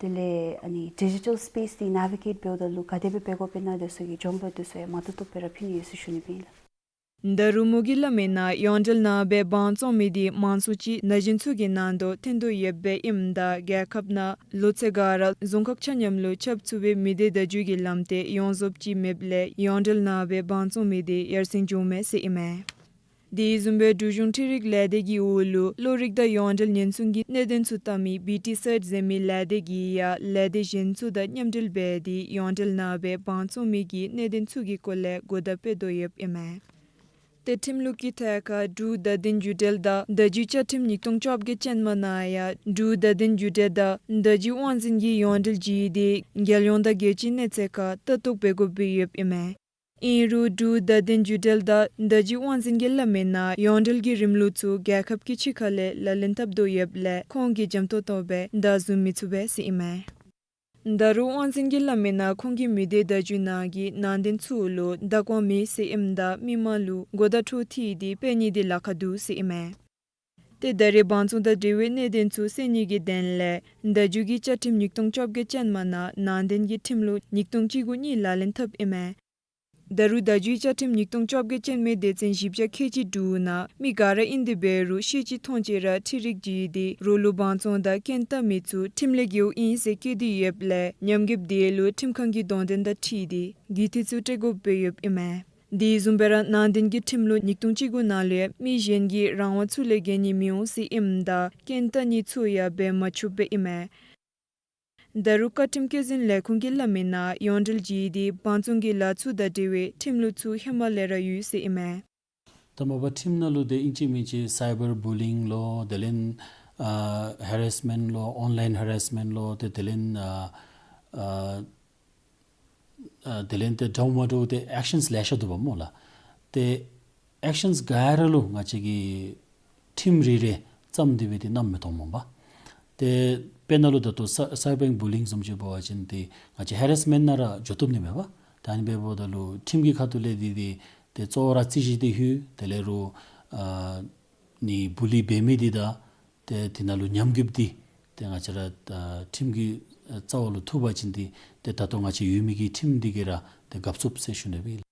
དེ་ལས་ཨ་ནི་ཌི་ཇི་ཊལ་སི་པེསི་འདི་ནེ་བི་གེཊ་འབདཝ་ད་ལུ་ག་དེ་སྦེ་འབད་དགོཔ་ཨིན་ན་དེ་ཚུ་གི་སྦྱོང་བརྡར་དེ་ཚུ་ཡང་མ་ཐུབ་ཐུབ་སྦེ་ར་ཕུལ་ནི་ཡོད་ཟེར་ཞུ་ནི་ཨིན་ལགས། ད་རུང་མོ་གིས་སླབ་མི་ནང་ཡོངས་འབྲེལ་ནང་སྦེ་བང་བཙོང་མི་འདི་མང་ཚོགས་ཅིག་ན་གཞོན་ཚུ་གི་ནང་དུ་ཐོན་དོ་ཡོདཔ་སྦེ་ཨིནམ་ད་རྒྱལ་ཁབ་ནང་ལོ་ཚད་ག་ར་རྫོང་ཁག་ཆ་མཉམ་ལུ་ཁྱབ་ཚུགས་པའི་མི་སྡེ་བརྡ་བརྒྱུད་ཀྱི་ལམ་སྟོན་ཡོངས་རྫོགསཔ་ཅིག་མེདཔ་ལས་ཡོངས་འབྲེལ་ནང་སྦེ་བང་བཙོང་མི་འདི་ཡར་སེང་འགྱོཝ་མས་ཟེར་ཨིན་མས། དེ་བཟུམ་སྦེ་འབྲུག་གཞུང་འཕྲུལ་རིག་ལས་སྡེ་གི་འོག་ལུ་གློག་རིག་དང་ཡོངས་འབྲེལ་ཉེན་སྲུང་གི་གནད་དོན་ཚུ་བལྟ་མི་བི་ཊི་སེཊ་ཟེར་མི་ལས་སྡེ་གིས་ཡང་ལས་སྡེ་གཞན་ཚུ་དང་མཉམ་འབྲེལ་འབད་དེ་ཡོངས་འབྲེལ་ནང་སྦེ་བང་བཙོང་མི་གི་གནད་དོན་ཚུ་གི་སྐོར་ལས་གོ་བརྡ་སྤྲོད་དོ་ཡོདཔ་ཨིན་མས། ཏེ་ཁྲིམས་ལུགས་ཀྱི་ཐད་ཁར་འབྲུག་བརྡ་དོན་བརྒྱུད་འབྲེལ་དང་བརྡ་བརྒྱུད་བཅའ་ཁྲིམས་ཉིས་སྟོང་བཅོ་བརྒྱད་ཅན་མ་ནང་ཡང་འབྲུག་བརྡ་དོན་བརྒྱུད་འབྲེལ་དང་བརྡ་བརྒྱུད་དབང་འཛིན་གྱི་ཡོངས་འབྲེལ་བརྒྱུད་དེ་རྒྱལ་ཡོངས་དང་རྒྱལ་སྤྱིའི་གནས་ཚད་ཁར་ལྟ་རྟོག་འབད་དགོཔ་སྦེ་ཡོདཔ་ཨིན་མས། ཨིན་རུང་འབྲུག་བརྡ་དོན་བརྒྱུད་འབྲེལ་དང་བརྡ་བརྒྱུད་དབང་འཛིན་གྱིས་སླབ་མི་ནང་ཡོངས་འབྲེལ་གྱི་རིམ་ལུགས་ཚུ་རྒྱལ་ཁབ་ཀྱི་ཕྱི་ཁ་ལས་ལག་ལེན་འཐབ་དོ་ཡོདཔ་ལས་ཁོང་གིས་འཇམ་ཏོང་ཏོ་སྦེ་བརྡ་བཟུང་མི་ཚུགས་པས་ཟེར་ཨིན་མས། ད་རུང་དབང་འཛིན་གྱིས་སླབ་མི་ནང་ཁོང་གིས་མི་སྡེ་བརྡ་བརྒྱུད་ནང་གི་ནང་དོན་ཚུ་ལུ་བདག་དབང་མེད་ཟེར་ཨིནམ་ད་མི་མང་ལུ་གོ་བརྡ་འཕྲོ་མཐུད་དེ་སྤེལ་ནི་འདི་ལཱ་ཁག་འདུག་ཟེར་ཨིན་མས། ཏེ་ད་རེས་བང་བཙོང་དང་འབྲེལ་བའི་གནད་དོན་ཚུ་སེལ་ནི་གི་དོན་ལས་བརྡ་བརྒྱུད་ཀྱི་བཅའ་ཁྲིམས་ཉིས་སྟོང་བཅོ་བརྒྱད་ཅན་མ་ནང་ནང་དོན་གྱི་ཁྲིམས་ལུགས་ཉིས་སྟོང་བཅུ་དགུ་གཉིས་ལག་ལེན་འཐབ་ཨིན་མས། ད་རུང་བརྡ་བརྒྱུད་བཅའ་ཁྲིམས་ཉིས་སྟོང་བཅོ་བརྒྱད་ཅན་མའི་སྡེ་ཚན་བཞི་བརྒྱ་ཁལ་གཅིག་དྲུག་ནང་མི་ག་ར་ཨིན་ཏེ་འབད་རུང་ཤེས་བྱའི་མཐོང་ཆེན་ར་འཕྲུལ་རིག་བརྒྱུད་དེ་རོགས་ལུ་བང་བཙོང་དང་རྐྱེན་བཏགས་མི་ཚུ་ཁྲིམས་ལས་འགལཝ་ཨིན་ཟེར་བཀོད་དེ་ཡོདཔ་ལས་ཉམས་རྒུདཔ་དེ་ལུ་ཁྲིམས་ཁང་གི་དོན་ཚན་དང་འཁྲིལ་ཏེ་རྒུད་འཐུས་ཚུ་སྤྲོད་དགོཔ་སྦེ་ཡོདཔ་ཨིན་མས། དེ་བཟུམ་སྦེ་ར་ནང་དོན་གྱི་ཁྲིམས་ལུགས་ཉིས་སྟོང་བཅུ་དགུ་ནང་ལས་མི་གཞན་གྱི་རང་དབང་ཚུ་ལས་འགལ་ནི་མི་འོང་ཟེར་ཨིནམ་ད་རྐྱེན་བཏགས་ནི་ཚུ་ཡང་འབད་མ་ཆོགཔ་སྦེ་ཨིན་མས། ད་རུང་བཀའ་ཁྲིམས་བཀོད་འཛིན་ལས་ཁུངས་ཀྱིས་སླབ་མི་ནང་ཡོངས་འབྲེལ་བརྒྱུད་དེ་བང་བཙོང་གི་ལཱ་ཚུ་དང་འབྲེལ་བའི་ཁྲིམས་ལུགས་ཚུ་ཧེ་མ་ལས་ར་ཡོད་ཟེར་ཨིན་མས། ད་མ་པ་ཁྲིམས་ནང་ལུ་ཏེ་ཨིན་ཅི་མིན་ཅི་སའི་བར་བུ་ལིང་ལོ་དེ་ལས་ཨ་ཧེ་རེསི་མེནཊ་ལོ་ཨོན་ལའིན་ཧེ་རེསི་མེནཊ་ལོ་ཏེ་དེ་ལས་ཨ་ཨ་ཨ་དེ་ལས་ཏེ་འདྲཝ་མ་འདྲཝ་ཏེ་ཨེག་ཤཱནསི་ལེ་ཤ་འདུག་པ་སྨོ་ལགས། ཏེ་ཨེག་ཤཱནསི་ག་ར་ལུ་ང་བཅས་ཀྱིས་ཁྲིམས་རེ་རེ་བརྩམས་ཏེ་སྦེ་ཏེ་གནངམ་མི་མཐོང་སྨོ་པ། ཏེ་དཔེར་ན་ལུ་ད་ལྟོ་སའི་སའི་བར་བུ་ལིང་བཟུམ་ཅིག་འབད་བ་ཅིན་ཏེ་ང་བཅས་ཧེ་རེསི་མེནཊ་ནང་ར་འགྱོ་བཏུབ་ནི་མས་པ། ད་ཨ་ནི་འབདཝ་ད་ལུ་ཁྲིམས་ཀྱི་ཁ་ཐུག་ལས་འདི་འདི་ཏེ་གཙོ་བོ་ར་རྩོད་གཞི་འདི་ལྷོད་དེ་ལས་རུང་ཨ་ནི་བུ་ལི་འབད་མི་འདི་དང་ཏེ་དེ་ནང་ལུ་ཉམས་རྒུདཔ་འདི་ཏེ་ང་བཅས་ར་ཨ་ཁྲིམས་ཀྱི་ཨ་རྩ་བ་ལུ་ཐུག་པ་ཅིན་ཏེ་ཏེ་ད་ལྟོ་ང་བཅས་ཡོད་མི་གི་ཁྲིམས་འདི་གིས་ར་ཏེ་འགབ་ཚུགས་ཟེར་ཞུ་ནི་སྦེ།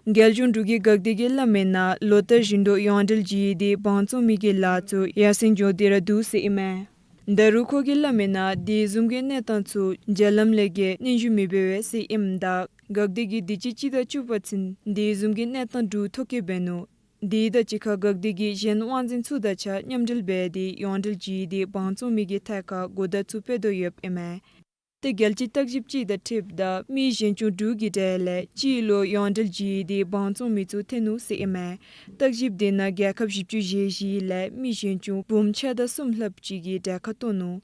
རྒྱལ་གཞུང་འབྲུག་གི་འགག་སྡེ་གིས་སླབ་མི་ནང་ལོ་ལྟར་བཞིན་དུ་ཡོངས་འབྲེལ་བརྒྱུད་དེ་བང་བཙོང་མི་གི་ལཱ་ཚུ་ཡར་སེང་འགྱོ་སྟེ་ར་འདུག་ཟེར་ཨིན་མས། ད་རུང་ཁོ་གིས་སླབ་མི་ནང་དེ་བཟུམ་གྱི་གནས་སྟངས་ཚུ་རྒྱ་ལམ་ལས་འགལ་སྙན་ཞུ་མི་འབད་བས་ཟེར་ཨིནམ་ད་འགག་སྡེ་གིས་དུས་ཅི་སྤྱི་ཟླ་བཅུ་པ་ཚུན་དེ་བཟུམ་གྱི་གནས་སྟངས་དྲུག་ཐོ་བཀོད་འབད་ནུག། དེ་དང་གཅིག་ཁར་འགག་སྡེ་གིས་གཞན་དབང་འཛིན་ཚུ་དང་གཅིག་ཁར་མཉམ་འབྲེལ་འབད་དེ་ཡོངས་འབྲེལ་བརྒྱུད་དེ་བང་བཙོང་མི་གི་ཐད་ཁར་གོ་བརྡ་ཚུ་སྤེལ་དོ་ཡོདཔ་ཨིན་མས། ཏེ་རྒྱལ་སྤྱིའི་བརྟག་ཞིབ་ཅིག་དང་འཁྲིལཝ་ད་མི་གཞན་སྐྱོང་དྲུག་གི་གྲས་ལས་གཅིག་ལུ་ཡོངས་འབྲེལ་བརྒྱུད་དེ་བང་བཙོང་མི་ཚུ་ཐོན་ནུག་ཟེར་ཨིན་མས། བརྟག་ཞིབ་དེ་ནང་རྒྱལ་ཁབ་བཞི་བཅུ་ཞེ་བཞི་ལས་མི་གཞན་སྐྱོང་འབུམ་ཕྱེད་དང་གསུམ་ལྷགཔ་ཅིག་གིས་གྲལ་ཁར་གཏོགས་ནུག།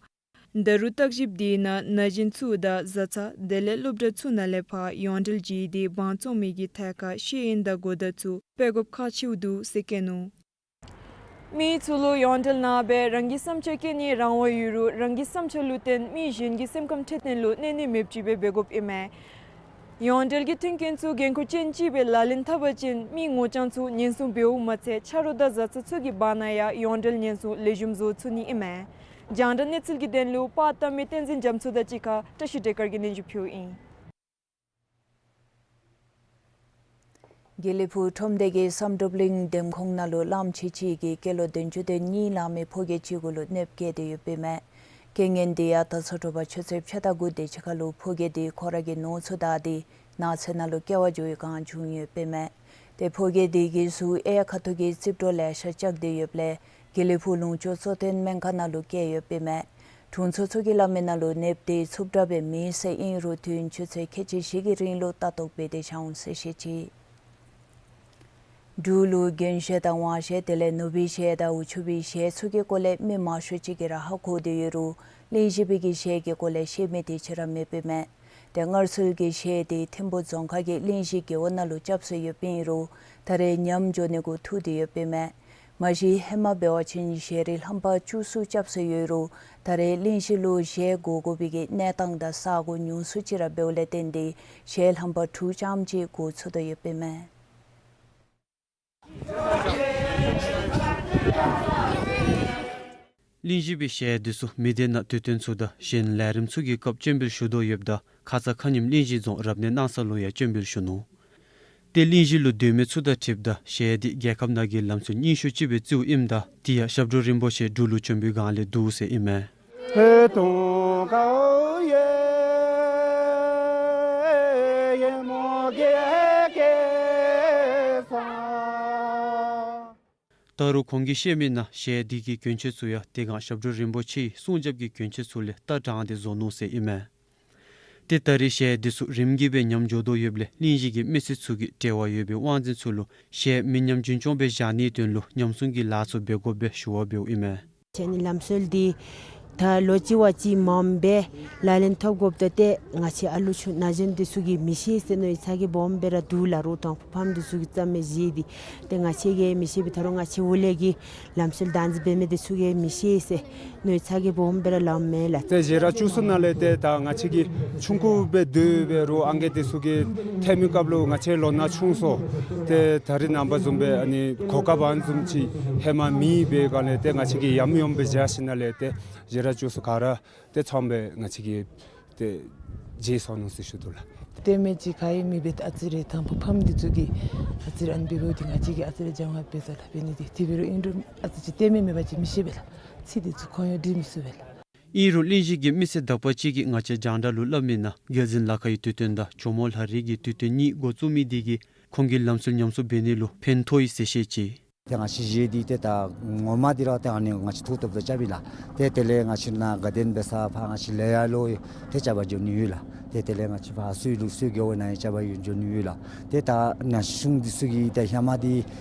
ད་རུང་བརྟག་ཞིབ་དེ་ནང་ན་གཞོན་ཚུ་དང་བཟའ་ཚང་དེ་ལས་སློབ་གྲྭ་ཚུ་ནང་ལས་ཕར་ཡོངས་འབྲེལ་བརྒྱུད་དེ་བང་བཙོང་མི་གི་ཐད་ཁར་ཤེས་ཡོན་དང་གོ་བརྡ་ཚུ་སྤེལ་དགོཔ་ཁག་ཆེཝ་འདུག་ཟེར་བཀོད་ནུག། མི་ཚུ་ལུ་ཡོངས་འབྲེལ་ནང་སྦེ་རང་གི་བསམ་འཆར་བཀོད་ནིའི་རང་དབང་ཡོད་རུང་རང་གི་བསམ་འཆར་ལུ་བརྟེན་མི་གཞན་གྱི་སེམས་ཁམས་འཕྲོད་བསྟེན་ལུ་གནོད་ནི་མེདཔ་ཅིག་སྦེ་འབད་དགོཔ་ཨིན་མས། ཡོངས་འབྲེལ་གྱི་མཐུན་རྐྱེན་ཚུ་འགན་ཁུར་ཅན་ཅིག་སྦེ་ལག་ལེན་འཐབ་པ་ཅིན་མི་ངོ་རྐྱང་ཚུ་ཉེན་སྲུང་འབདཝ་མ་ཚད་ཆ་རོགས་དང་བཟའ་ཚང་ཚུ་གི་བར་ན་ཡང་ཡོངས་འབྲེལ་ཉེན་སྲུང་ལེགས་ཤོམ་བཟོ་ཚུགས་ནི་ཨིན་མས། རྒྱང་བསྒྲགས་གནས་ཚུལ་གྱི་དོན་ལུ་པར་བཏབ་མི་བསྟན་འཛིན་རྒྱ་མཚོ་དང་གཅིག་ཁར་བཀྲ་ཤིས་བདེ་དཀར་གྱིས་སྙན་ཞུ་ཕུལཝ་ཨིན། དགེ་ལེགས་ཕུག་ཁྲོམ་སྡེ་གི་བསམ་གྲུབ་གླིང་འདེམས་ཁོངས་ནང་ལུ་གླངམོ་ཆེ་ཅིག་གིས་སྐྱེས་ལོ་བདུན་ཅུ་དོན་གཉིས་ལང་མི་ཕོ་སྐྱེས་ཅིག་གུ་ལུ་གནོདཔ་བཀལ་ཏེ་ཡོདཔ་ཨིན་མས། རྐྱེན་ངན་དེ་ཡང་ད་ཚོད་དྲོ་པ་ཆུ་ཚོད་ཕྱེད་དང་དགུ་དེ་ཅིག་ཁར་ལུ་ཕོ་སྐྱེས་དེ་ཁོ་ར་གི་ནོར་ཚུ་བདའ་སྟེ་ནགས་ཚལ་ནང་ལུ་སྐྱེལ་བར་འགྱོ་བའི་སྒང་བྱུང་ཡོདཔ་ཨིན་མས། ཏེ་ཕོ་སྐྱེས་དེ་གི་གཟུགས་གཡས་ཁ་ཐུག་གི་རྩིབས་སྒྲོ་ལེ་ཤ་བཅག་སྟེ་ཡོདཔ་ལས་དགེ་ལེགས་ཕུག་ལུང་ཕྱོགས་གཙོ་བསྟེན་སྨན་ཁང་ནང་ལུ་བསྐྱལ་ཡོདཔ་ཨིན་མས། དྲུང་འཚོ་ཚུ་གིས་སླབ་མི་ནང་ལུ་གནོདཔ་དེ་རྩུབ་དྲགས་སྦེ་མེད་ཟེར་ཨིན་རུང་དུས་ཡུན་ཆུ་ཚོད་ཁལ་གཅིག་བཞི་གི་རིང་ལུ་ལྟ་རྟོག་འབད་དེ་བཞག་འོང་ཟེར་བཤད་ཅི། འབྲུག་ལུ་རྒྱུན་བཞེས་དང་དབང་བཞེས་དེ་ལས་ནུ་བོའི་བཞེས་དང་འུ་ཆུ་བའི་བཞེས་ཚུ་གི་སྐོར་ལས་མི་མང་ཤོས་ཅིག་གིས་ར་ཧ་གོ་སྟེ་ཡོད་རུང་གླིང་བཞི་པའི་གི་བཞེས་ཀྱི་སྐོར་ལས་ཤེས་མི་དེ་ཅིག་ར་མེདཔ་ཨིན་མས། ཏེ་སྔར་སྲོལ་གྱི་བཞེས་དེ་ཐིམ་ཕུག་རྫོང་ཁག་གི་གླིང་བཞི་རྒེད་འོག་ནང་ལུ་རྐྱབ་སྲོལ་ཡོདཔ་ཨིན་རུང་ད་རེས་ཉམས་འགྱོ་ནི་གུ་ཐུག་སྟེ་ཡོདཔ་ཨིན་མས། མ་གཞི་ཧེ་མ་འབད་བ་ཅིན་གཞས་རིགས་རྣམ་པ་བཅུ་གསུམ་རྐྱབ་སྲོལ་ཡོད་རུང་ད་རེས་གླིང་བཞི་ལུ་གཞས་དགོ་དགོ་པའི་གི་གནས་སྟངས་དང་ས་གོ་ཉུང་སུ་ཅིག་ར་འབདཝ་ལས་བརྟེན་ཏེ་གཞས་རྣམ་པ་དྲུག་ཙམ་ཅིག་དགོ་ཚུགས་དོ་ཡོདཔ་ཨིན་མས། གླིང་བཞི་པའི་གཞས་འདི་ཚུ་མི་སྡེ་ནང་དུས་སྟོན་ཚུ་དང་གཞན་ལས་རིམ་ཚུ་གི་སྐབས་སྤྱན་འབུལ་ཞུ་དོ་ཡོདཔ་ད་ཁ་ཙ་ཁ་ཉིནམ་གླིང་བཞི་རྫོང་རབ་གནས་གནང་ས་ལུ་ཡང་སྤྱན་འབུལ་ཞུ་ནུག། ཏེ་གླིང་བཞི་ལུ་སྡོད་མི་ཚུ་དང་འཁྲིལཝ་ད་གཞས་འདི་རྒྱལ་ཁབ་ནང་གི་ལམ་སྲོལ་རྙིང་ཤོས་ཅིག་སྦེ་བརྩིཝ་ཨིནམ་ད་དེ་ཡང་ཞབས་དྲུང་རིན་པོ་ཆེ་འབྲུག་ལུ་བྱོན་པའི་སྒང་ལས་འདུག་ཟེར་ཨིན་མས། ད་རུང་ཁོང་གིས་བཤད་མི་ནང་གཞས་འདི་གི་གྱོན་ཆས་ཚུ་ཡང་དེ་སྒང་ཞབས་དྲུང་རིན་པོ་ཆེའི་གསུང་རྒྱབ་ཀྱི་གྱོན་ཆས་ཚུ་ལས་རྟ་དྲངས་ཏེ་བཟོ་ནུག་ཟེར་ཨིན་མས། ཏེ་ད་རེས་གཞས་འདི་ཚུ་རིམ་གྱིས་སྦེ་ཉམས་འགྱོ་དོ་ཡོདཔ་ལས་གླིང་བཞི་གི་མི་སེར་ཚུ་གིས་འབྲེལ་བ་ཡོད་པའི་དབང་འཛིན་ཚུ་ལུ་གཞས་མི་ཉམས་རྒྱུན་སྐྱོང་སྦེ་བཞག་ནིའི་དོན་ལུ་ཉམས་སྲུང་གི་ལཱ་ཚུ་འབད་དགོཔ་སྦེ་ཞུ་བ་འབདཝ་ཨིན་མས། ཁྱེད་ནི་ལམ་སྲོལ་འདི་ད་ལོ་གཅིག་བ་གཅིག་མངམ་སྦེ་ལག་ལེན་འཐབ་དགོཔ་ད་ཏེ་ང་བཅས་ཨ་ལུ་ཆུང་ན་གཞོན་འདི་ཚུ་གིས་མི་ཤེས་ཟེར་མནོ་བའི་ཚ་གྱང་སྦོམ་སྦེ་ར་འདུག་ལགས། རོགས་དང་ཕམ་འདི་ཚུ་གིས་རྩ་མེད་བཞེས་ཏེ་ཏེ་ང་བཅས་ཀྱིས་མི་ཤེས་པའི་ད་རུང་ང་བཅས་འོག་ལས་ཀྱི་ལམ་སྲོལ་བདག་འཛིན་འབད་མི་འདི་ཚུ་གིས་མི་ཤེས་ཟེར་མནོ་བའི་ཚ་གྱང་སྦོམ་སྦེ་ར་ལངམ་མས་ལགས། ཏེ་གཞས་ར་བཅུ་གསུམ་ནང་ལས་ཏེ་ད་ང་བཅས་ཀྱིས་ཆུང་ཀུ་སྦེ་སྡོད་པའི་རོགས་ཨང་རྒས་འདི་ཚུ་གིས་ཐོན་མི་སྐབས་ལུ་ང་བཅས་ལོ་ན་ཆུང་སོང་། ཏེ་ད་རེས་ནངས་པ་བཟུམ་སྦེ་ཨ་ནི་གོ་སྐབས་ཨ་ནི་བཟུམ་ཅིག་ཧེ་མ་མེད་པའི་སྒང་ལས་ཏེ་ང་བཅས་ཀྱིས་ཡམ་ཡོམ་སྦེ་བཞག་ཞིནམ་ལས་ཏེ་གཞས་ར་བཅུ་གསུམ་ག་ར་ཏེ་ཚངམ་སྦེ་ང་བཅས་ཀྱིས་ཏེ་བརྗེད་སོང་ནུག་ཟེར་ཞུ་དོ་ལགས། ཏེ་མི་ཅིག་ག་ཡང་མེད་པའི་ཨ་ཙི་རེ་དང་ཕུ་ཕམ་འདི་ཚུ་གིས་ཨ་ཙི་རེ་ཨ་ནི་འབདཝ་འདི་ང་བཅས་ཀྱིས་ཨ་ཙི་རེ་སྦྱང་བ་འབད་ས་ལགས། འབད་ནི་འདི་དེ་འབད་རུང་ཨིན་རུང་ཨ་ཙི་ཅིག་ཏེ་མི་མེད་པ་ཅིན་མི་ཤེས་པས་ལགས། ཚིག་འདི་ཚུ་ཁོང་ཡང་འབྲི་མི་ཚུགས་པས་ལགས། ཨིན་རུང་གླིང་བཞི་གི་མི་སེར་དག་པ་ཅིག་གིས་ང་བཅས་རྒྱང་བསྒྲགས་ལུ་སླབ་མི་ནང་རྒྱལ་འཛིན་ལ་ཁ་གི་དུས་སྟོན་དང་ཇོ་མོ་ལྷ་རི་གི་དུས་སྟོན་གཉིས་འགོ་བཙུགས་མི་འདི་གིས་ཁོང་གི་ལམ་སྲོལ་ཉམས་གསོ་འབད་ནི་ལུ་ཕན་ཐོགས་ཡི་ཟེར་བཤད་ཅི། ཏེ་ང་བཅས་གཞས་འདི་ཏེ་ད་ངོ་མ་འདི་ར་ཏེ་ཨ་ནི་ང་བཅས་ཐུགས་སྟོབས་ལུ་རྐྱབ་ཨིན་ལགས། ཏེ་དེ་ལས་ང་བཅས་ནཱ་དགའ་ལྡན་འབད་ས་ཕར་ང་བཅས་ལེ་ཡ་ལུ་ཏེ་རྐྱབ་པར་འགྱོ་ནི་ཡོད་ལགས། ཏེ་དེ་ལས་ང་བཅས་ཕར་སོ་ཡི་ལུ་སོ་རྒེད་འོག་ནང་ཡང་རྐྱབ་པར་འགྱོ་ནི་ཡོད་ལགས། ཏེ་ད་ན་གཞོན་འདི་ཚུ་གིས་ཏེ་ཧེ་མ་འདི་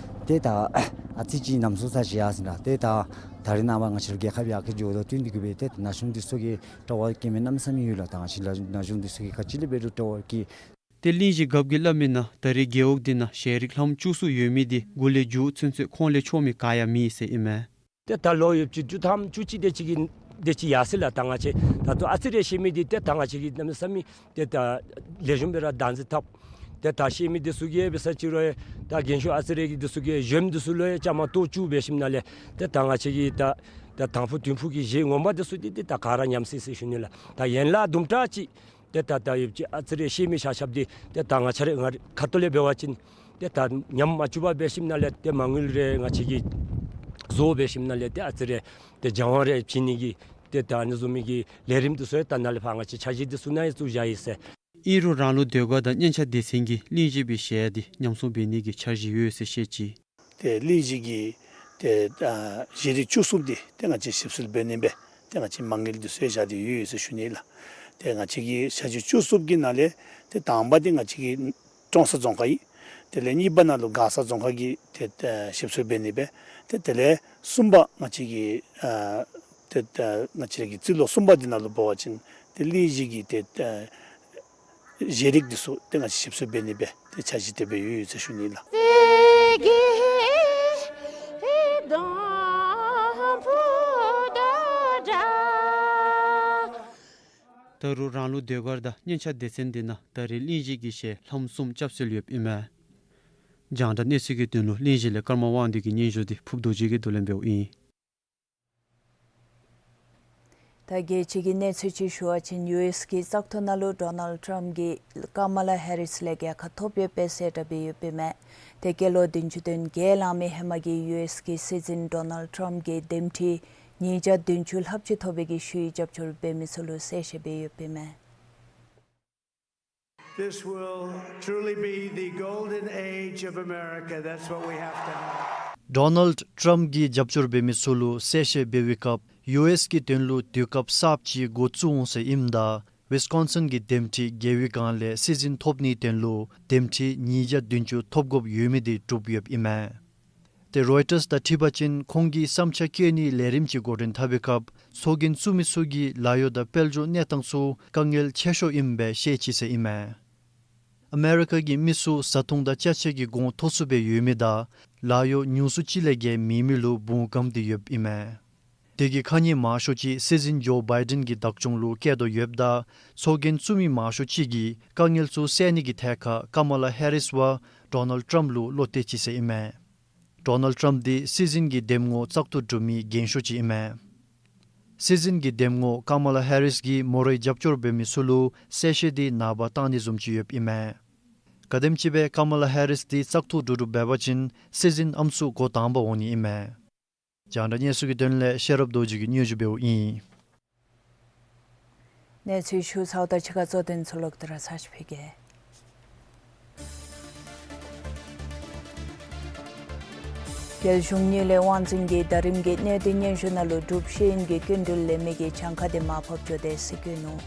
ཏེ་ད་ཨ་ཙི་ཅིག་ཉམས་གསོ་ས་ཅིག་ཡར་སོང་ལགས། ཏེ་ད་ད་རེས་ནངས་པ་ང་བཅས་ར་རྒྱལ་ཁབ་ཡར་རྒྱས་འགྱོཝ་དང་བསྟུན་ཏེ་གིས་སྦེ་ཏེ་ན་གཞོན་འདི་ཚུ་གིས་སྤྲོ་བ་བསྐྱེད་མི་གནམ་མེད་ས་མེད་ཡོད་ལགས། ད་ང་བཅས་ར་ན་གཞོན་འདི་ཚུ་གིས་ག་ཅི་ལས་འབད་རུང་སྤྲོ་བ་བསྐྱེད། ཏེ་གླིང་བཞི་རྒཔོ་གིས་སླབ་མི་ནང་ད་རེས་རྒེད་འོག་འདི་ནང་གཞས་རིགས་ལྷམ་བཅུ་གསུམ་ཡོད་མི་འདི་འགོ་ལས་མཇུག་ཚུན་ཚོད་ཁོང་ལས་ཆོག་མི་ག་ཡང་མེད་ཟེར་ཨིན་མས། ཏེ་ད་ལོ་ཡོདཔ་ཅིག་བཅུ་ཐམ་བཅུ་གཅིག་དེ་ཅིག་གི་དེ་ཅིག་ཡར་སོང་ལགས། ད་ང་བཅས་ད་ལྟོ་ཨ་ཙི་རེ་ཤེས་མི་འདི་ཏེ་ད་ང་བཅས་ཀྱིས་གནམ་མེད་ས་མེད་ཏེ་ད་ལེགས་ཤོམ་སྦེ་ར་བདག་འཛིན་འཐབ། ཏེ་ད་ཤེས་མི་འདི་ཚུ་གིས་འབད་ས་ཅིག་རུང་ད་རྒན་ཤོས་ཨ་ཙི་རེ་གི་འདི་ཚུ་གིས་གཞོནམ་འདི་ཚུ་ལུ་ཡང་བཅའ་མར་གཏོགས་བཅུག་འབད་ཞིནམ་ལས་ཏེ་ད་ང་བཅས་ཀྱི་ད་ད་དང་ཕུ་བདུན་ཕུ་གི་གཞས་ངོ་མ་འདི་ཚུ་འདི་ཏེ་ད་ག་ར་ཉམས་སོ་ཡི་ཟེར་ཞུ་ནི་ལགས། ད་ཡན་ལག་དུམ་གྲ་ཅིག་ཏེ་ད་ད་ཡོདཔ་ཅིག་ཨ་ཙི་རེ་ཤེས་མི་ཤ་ཤབ་འདི་ཏེ་ད་ང་བཅས་ར་ང་རའི་ཁ་ཐུག་ལས་འབད་བ་ཅིན་ཏེ་ད་ཉམས་མ་བཅུག་པར་འབད་ཞིནམ་ལས་ཏེ་མ་དངུལ་རེ་ང་བཅས་ཀྱིས་བཟོ་འབད་ཞིནམ་ལས་ཏེ་ཨ་ཙི་རེ་ཏེ་སྦྱང་བ་རེ་བྱིན་ནི་གི་ཏེ་ད་ཨ་ནི་བཟུམ་མའི་གི་ལས་རིམ་འདི་ཚུ་ཡང་ད་ནཱ་ལས་ཕར་ང་བཅས་འཆར་གཞི་འདི་ཚུ་ནང་ཡང་བཙུགས་བཞག་ཡི་ཟེར། ཨིན་རུང་རང་ལུགས་ཟློས་གར་དང་སྙན་ཆ་སྡེ་ཚན་གྱིས་གླིང་བཞི་པའི་གཞས་འདི་ཉམས་སྲུང་འབད་ནི་གི་འཆར་གཞི་ཡོད་ཟེར་བཤད་ཅི། ཏེ་གླིང་བཞི་གི་ཏེ་ཨ་གཞས་རིགས་བཅུ་གསུམ་འདི་ཏེ་ང་བཅས་ཞིབ་འཚོལ་འབད་ནི་སྦེ་ཏེ་ང་བཅས་མ་དངུལ་འདི་ཚུ་ཡང་བཞག་སྟེ་ཡོད་ཡོད་ཟེར་ཞུ་ནི་ལགས། ཏེ་ང་བཅས་ཀྱི་འཆར་གཞི་བཅུ་གསུམ་གྱི་ནང་ལས་ཏེ་དང་པ་འདི་ང་བཅས་ཀྱི་ཀྲོང་གསར་རྫོང་ཁག་ཨིན། དེ་ལས་གཉིས་པ་ནང་ལུ་མགར་ས་རྫོང་ཁག་གི་ཏེ་ཨ་ཞིབ་འཚོལ་འབད་ནི་སྦེ་ཏེ་དེ་ལས་གསུམ་པ་ང་བཅས་ཀྱི་ཨ་ཏེ་ཨ་ང་བཅས་ཀྱི་རྩིས་ལོ་གསུམ་པ་འདི་ནང་ལུ་འབད་བ་ཅིན་ཏེ་གླིང་བཞི་གི་ཏེ་ཨ་གཞས་རིགས་འདི་ཚུ་ཏེ་ང་བཅས་ཞིབ་འཚོལ་འབད་ནི་སྦེ་ཏེ་འཆར་གཞི་དེ་སྦེ་ཡོད་ཡོད་ཟེར་ཞུ་ནི་ལགས། ད་རུང་རང་ལུགས་ཟློས་གར་དང་སྙན་ཆ་སྡེ་ཚན་འདི་ནང་ད་རེས་གླིང་བཞི་གི་གཞས་ལྷམ་གསུམ་རྐྱབ་སྲོལ་ཡོདཔ་ཨིན་མས། རྒྱང་བསྒྲགས་གནས་ཚུལ་གྱི་དོན་ལུ་གླིང་བཞི་ལས་ཀརྨ་དབང་འདུས་ཀྱི་སྙན་ཞུ་འདི་ཕུབ་རྡོ་རྗེ་གིས་བསྡུ་ལེན་འབདཝ་ཨིན། ད་རྒྱལ་སྤྱི་གི་གནས་ཚུལ་ཅིག་ཞུ་བ་ཅིན་ཡུ་ཨེསི་གི་བཙག་འཐུ་ནང་ལུ་ཌོ་ནལཌ་ཊམཔ་གིས་ཀ་མ་ལ་ཧེ་རིསི་ལས་རྒྱལ་ཁ་ཐོབ་ཡོདཔ་སྦེ་གསལ་བསྒྲགས་འབད་ཡོདཔ་ཨིན་མས། ཏེ་སྐྱེས་ལོ་བདུན་ཅུ་དོན་བརྒྱད་ལང་མི་ཧེ་མ་གི་ཡུ་ཨེསི་གི་སྲིད་འཛིན་ཌོ་ནལཌ་ཊམཔ་གིས་འདེམས་ཁྲི་ཉིས་བརྒྱ་བདུན་ཅུ་ལྷགཔ་ཅིག་ཐོབ་པའི་གི་ཤུལ་རྒྱབ་སྐྱོར་འབད་མི་ཚུ་ལུ་གསལ་བཤད་འབད་ཡོདཔ་ཨིན་མས། This will truly be the golden age of America. That's what we have to have. ཌོ་ནལཌ་ཊམཔ་གིས་རྒྱབ་སྐྱོར་འབད་མི་ཚུ་ལུ་གསལ་བཤད་འབད་བའི་སྐབས་ཡུ་ཨེསི་གི་དོན་ལུ་དུས་སྐབས་གསརཔ་ཅིག་འགོ་བཙུགས་འོང་ཟེར་ཨིནམ་ད་ཝིསི་ཀོན་སིན་གྱི་འདེམས་ཁྲི་རྒྱལ་བའི་སྒང་ལས་སྲིད་འཛིན་ཐོབ་ནིའི་དོན་ལུ་འདེམས་ཁྲི་ཉིས་བརྒྱ་བདུན་ཅུ་ཐོབ་དགོཔ་ཡོད་མི་འདི་གྲུབ་ཡོདཔ་ཨིན་མས། ཏེ་རོའི་ཊརསི་དང་འཁྲིལ་བ་ཅིན་ཁོང་གིས་བསམ་འཆར་བཀོད་ནིའི་ལས་རིམ་ཅིག་འགོ་འདྲེན་འཐབ་པའི་སྐབས་ཚོགས་རྒྱན་བཙུགས་མི་ཚུ་གིས་ལཱ་གཡོག་དང་དཔལ་འབྱོར་གནས་སྟངས་ཚུ་དཀའ་ངལ་ཆེ་ཤོས་ཨིནམ་སྦེ་བཤད་ཅི་ཟེར་ཨིན་མས། ཨ་མེ་རི་ཀ་གི་མི་ཚུ་བཟའ་འཐུང་དང་ཅ་ཆས་ཀྱི་གོང་མཐོ་སུ་སྦེ་ཡོད་མི་དང་ལཱ་གཡོག་ཉུང་སུ་ཅིག་ལས་བརྒལ་མེད་མི་ལུ་བུང་སྒམ་སྟེ་ཡོདཔ་ཨིན་མས། དེ་གི་ཁ་ཉིནམ་མང་ཤོས་ཅིག་སྲིད་འཛིན་ཇོ་བའི་ཌེན་གྱི་བདག་སྐྱོང་ལུ་བཀལ་དོ་ཡོདཔ་ད་ཚོགས་རྒྱན་བཙུགས་མི་མང་ཤོས་ཅིག་གིས་དཀའ་ངལ་ཚུ་སེལ་ནི་གི་ཐད་ཁར་ཀ་མ་ལ་ཧེ་རིསི་བ་ཌོ་ནལ་ཊམཔ་ལུ་བློ་གཏད་ཅི་ཟེར་ཨིན་མས། ཌོ་ནལ་ཊམཔ་འདི་སྲིད་འཛིན་གྱི་འདེམས་ངོ་བཙག་འཐུ་གྲུབ་མི་རྒན་ཤོས་ཅིག་ཨིན་མས། སྲིད་འཛིན་གྱི་འདེམས་ངོ་ཀ་མ་ལ་ཧེ་རིསི་གིས་མོ་རའི་རྒྱབ་སྐྱོར་འབད་མི་ཚུ་ལུ་གསལ་བཤད་འདི་ནངས་པ་བཏང་ནི་བཟུམ་ཅིག་ཡོདཔ་ཨིན་མས། ག་དེམ་ཅིག་སྦེ་ཀ་མ་ལ་ཧེ་རིསི་འདི་བཙག་འཐུ་གྲུབ་གྲུབ་འབད་བ་ཅིན་སྲིད་འཛིན་ཨམ་སྲུ་འགོ་དང་པ་འོང་ནི་ཨིན་མས། རྒྱང་བསྒྲགས་གནས་ཚུལ་གྱི་དོན་ལས་ཤེས་རབ་རྡོ་རྗེ་གིས་སྙན་ཞུ་འབདཝ་ཨིན། གནས་ཚུལ་ཞུ་ཚརཝ་ད་ཕྱི་ཁ་གཙོ་དོན་ཚུ་ལོག་སྟེ་ར་ཚར་ཅིག་ཕུལ་གེ། རྒྱལ་གཞུང་གཉིས་ལས་དབང་འཛིན་གྱིས་ད་རིམ་གྱི་གནད་དོན་སྙན་ཞུ་ནང་ལུ་འབྲུག་ཤེས་ཡོན་གྱི་སྐྱིན་འགྲུལ་ལེན་མི་གི་གྱངས་ཁ་དེ་མར་ཕབ་བཅུག་དེས་ཟེར་བཀོད་ནུག།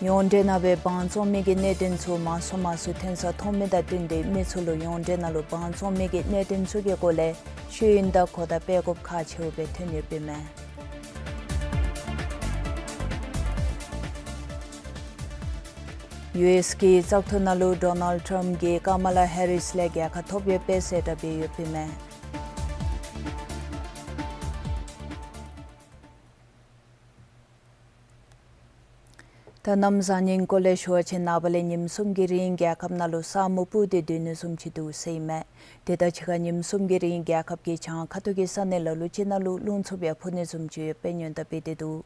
ཡོངས་འབྲེལ་ནང་སྦེ་དབང་བཙོང་མི་གི་གནད་དོན་ཚུ་མང་སུ་མང་སུ་ཐོན་ས་མཐོང་མི་དང་བསྟུན་ཏེ་མི་ཚུ་ལུ་ཡོངས་འབྲེལ་ནང་ལུ་དབང་བཙོང་མི་གི་གནད་དོན་ཚུ་གི་སྐོར་ལས་ཤེས་ཡོན་དང་གོ་བརྡ་སྤེལ་དགོཔ་ཁག་ཆེཝ་སྦེ་ཐོན་ཡོདཔ་ཨིན་མས། ཡུ་ཨེསི་གི་བཙག་འཐུ་ནང་ལུ་ཌོ་ནལ་ཊམཔ་གིས་ཀ་མ་ལ་ཧེ་རིསི་ལས་རྒྱལ་ཁ་ཐོབ་ཡོདཔ་སྦེ་གསལ་བསྒྲགས་འབད་ཡོདཔ་ཨིན་མས། ད་གནམ་བཟང་ངན་སྐོར་ལས་ཞུ་བ་ཅིན་ནངས་པ་ལས་ཉིནམ་གསུམ་གྱི་རིང་རྒྱལ་ཁབ་ནང་ལུ་ས་སྨུག་སྤུབས་ཏེ་སྡོད་ནི་བཟུམ་ཅིག་འདུག་ཟེར་ཨིན་མས། དེ་དང་གཅིག་ཁར་ཉིནམ་གསུམ་གྱི་རིང་རྒྱལ་ཁབ་ཀྱི་བྱང་ཁ་ཐུག་གི་ས་གནས་ལ་ལུ་ཅིག་ནང་ལུ་རླུང་འཚུབ་ཡང་འཕུ་ནི་བཟུམ་ཅིག་ཡོདཔ་སྦེ་སྔོན་བརྡ་འབད་དེ་འདུག།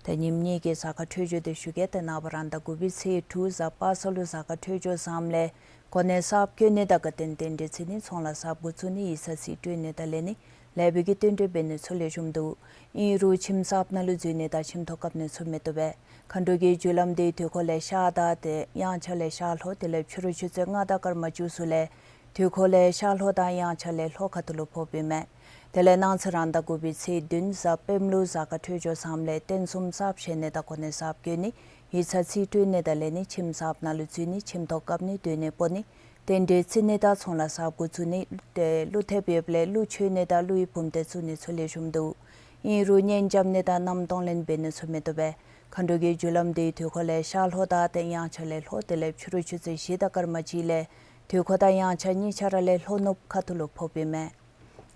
ད་ཉིནམ་གཉིས་ཀྱི་གཟའ་སྐར་འཕྲོད་སྦྱོར་དེ་ཞུ་གེ། ད་ནངས་པ་རང་ཟླ་དགུ་པའི་ཚེས་དྲུག་གཟའ་པ་སངས་ལུ་གཟའ་སྐར་འཕྲོད་སྦྱོར་བཟངམ་ལས་གོ་གནས་གསརཔ་བསྐོ་ནི་དང་དགའ་སྟོན་རྟེན་འབྲེལ་བརྩི་ནི་ཚོང་ལཱ་གསརཔ་འགོ་བཙུགས་ནི་ཡིག་ཚང་རྩིས་སྤྲོད་ནི་དང་ལེན་ནི་ལེགས་པའི་གི་རྟེན་འབྲེལ་འབད་ནི་ཚུ་ལེགས་ཤོམ་འདུག། ཨིན་རུང་ཁྱིམ་གསརཔ་ནང་ལུ་འཛུལ་ནི་དང་ཁྱིམ་ཐོག་བཀབ་ནི་ཚུ་མི་བཏུབ་པས། མཁའ་འགྲོ་གི་རྒྱུ་ལམ་དེ་དུས་འཁོར་ལས་ཤར་དང་དེ་དབྱངས་འཆར་ལས་ཤར་ལྷོ་དེ་ལས་ཕྱི་རུ་ཆུ་ཚོད་ལྔ་དང་སྐར་མ་བཅུ་གསུམ་ལས་དུས་འཁོར་ལས་ཤར་ལྷོ་དང་དབྱངས་འཆར་ལས་ལྷོ་ཁ་ཐུག་ལུ་ཕོགཔ་ཨིན་མས། དེ་ལས་གནངས་ཚེ་རང་ཟླ་དགུ་པའི་ཚེས་བདུན་གཟའ་སྤེནམ་ལུ་གཟའ་སྐར་འཕྲོད་སྦྱོར་བཟངམ་ལས་རྟེན་གསུམ་གསརཔ་བཞེངས་ནི་དང་གོ་གནས་གསརཔ་བསྐོ་ནི་ཡིག་ཚང་རྩིས་སྤྲོད་ནི་དང་ལེན་ནི་ཁྱིམ་གསརཔ་ནང་ལུ་འཛུལ་ནི་ཁྱིམ་ཐོག་བཀབ་ནི་སྡོད་གནས་སྤོ་ནི་རྟེན་འབྲེལ་བརྩི་ནི་དང་ཚོང་ལཱ་གསརཔ་འགོ་བཙུགས་ནི་ཏེ་ཀླུ་ཐེབས་ཡོདཔ་ལས་ཀླུ་མཆོད་ནི་དང་ཀླུ་ཡི་བུམ་སྡེ་བཙུགས་ནི་ཚུ་ལེགས་ཤོམ་འདུག། ཨིན་རུང་གཉེན་རྐྱབ་ནི་དང་མནའམ་གཏོང་ལེན་འབད་ནི་ཚུ་མི་བཏུབ་པས། མཁའ་འགྲོ་གི་རྒྱུ་ལམ་དེ་དུས་འཁོར་ལས་ཤར་ལྷོ་དང་དེ་དབྱངས་འཆར་ལས་ལྷོ་དེ་ལས་ཕྱི་རུ་ཆུ་ཚོད་བཞི་དང་སྐར་མ་གཅིག་ལས་དུས་འཁོར་དང་དབྱངས་འཆར་གཉིས་ཆ་ར་ལས་ལྷོ་ནུབ་ཁ་ཐུག་ལུ་ཕོགཔ་ཨིན་མས།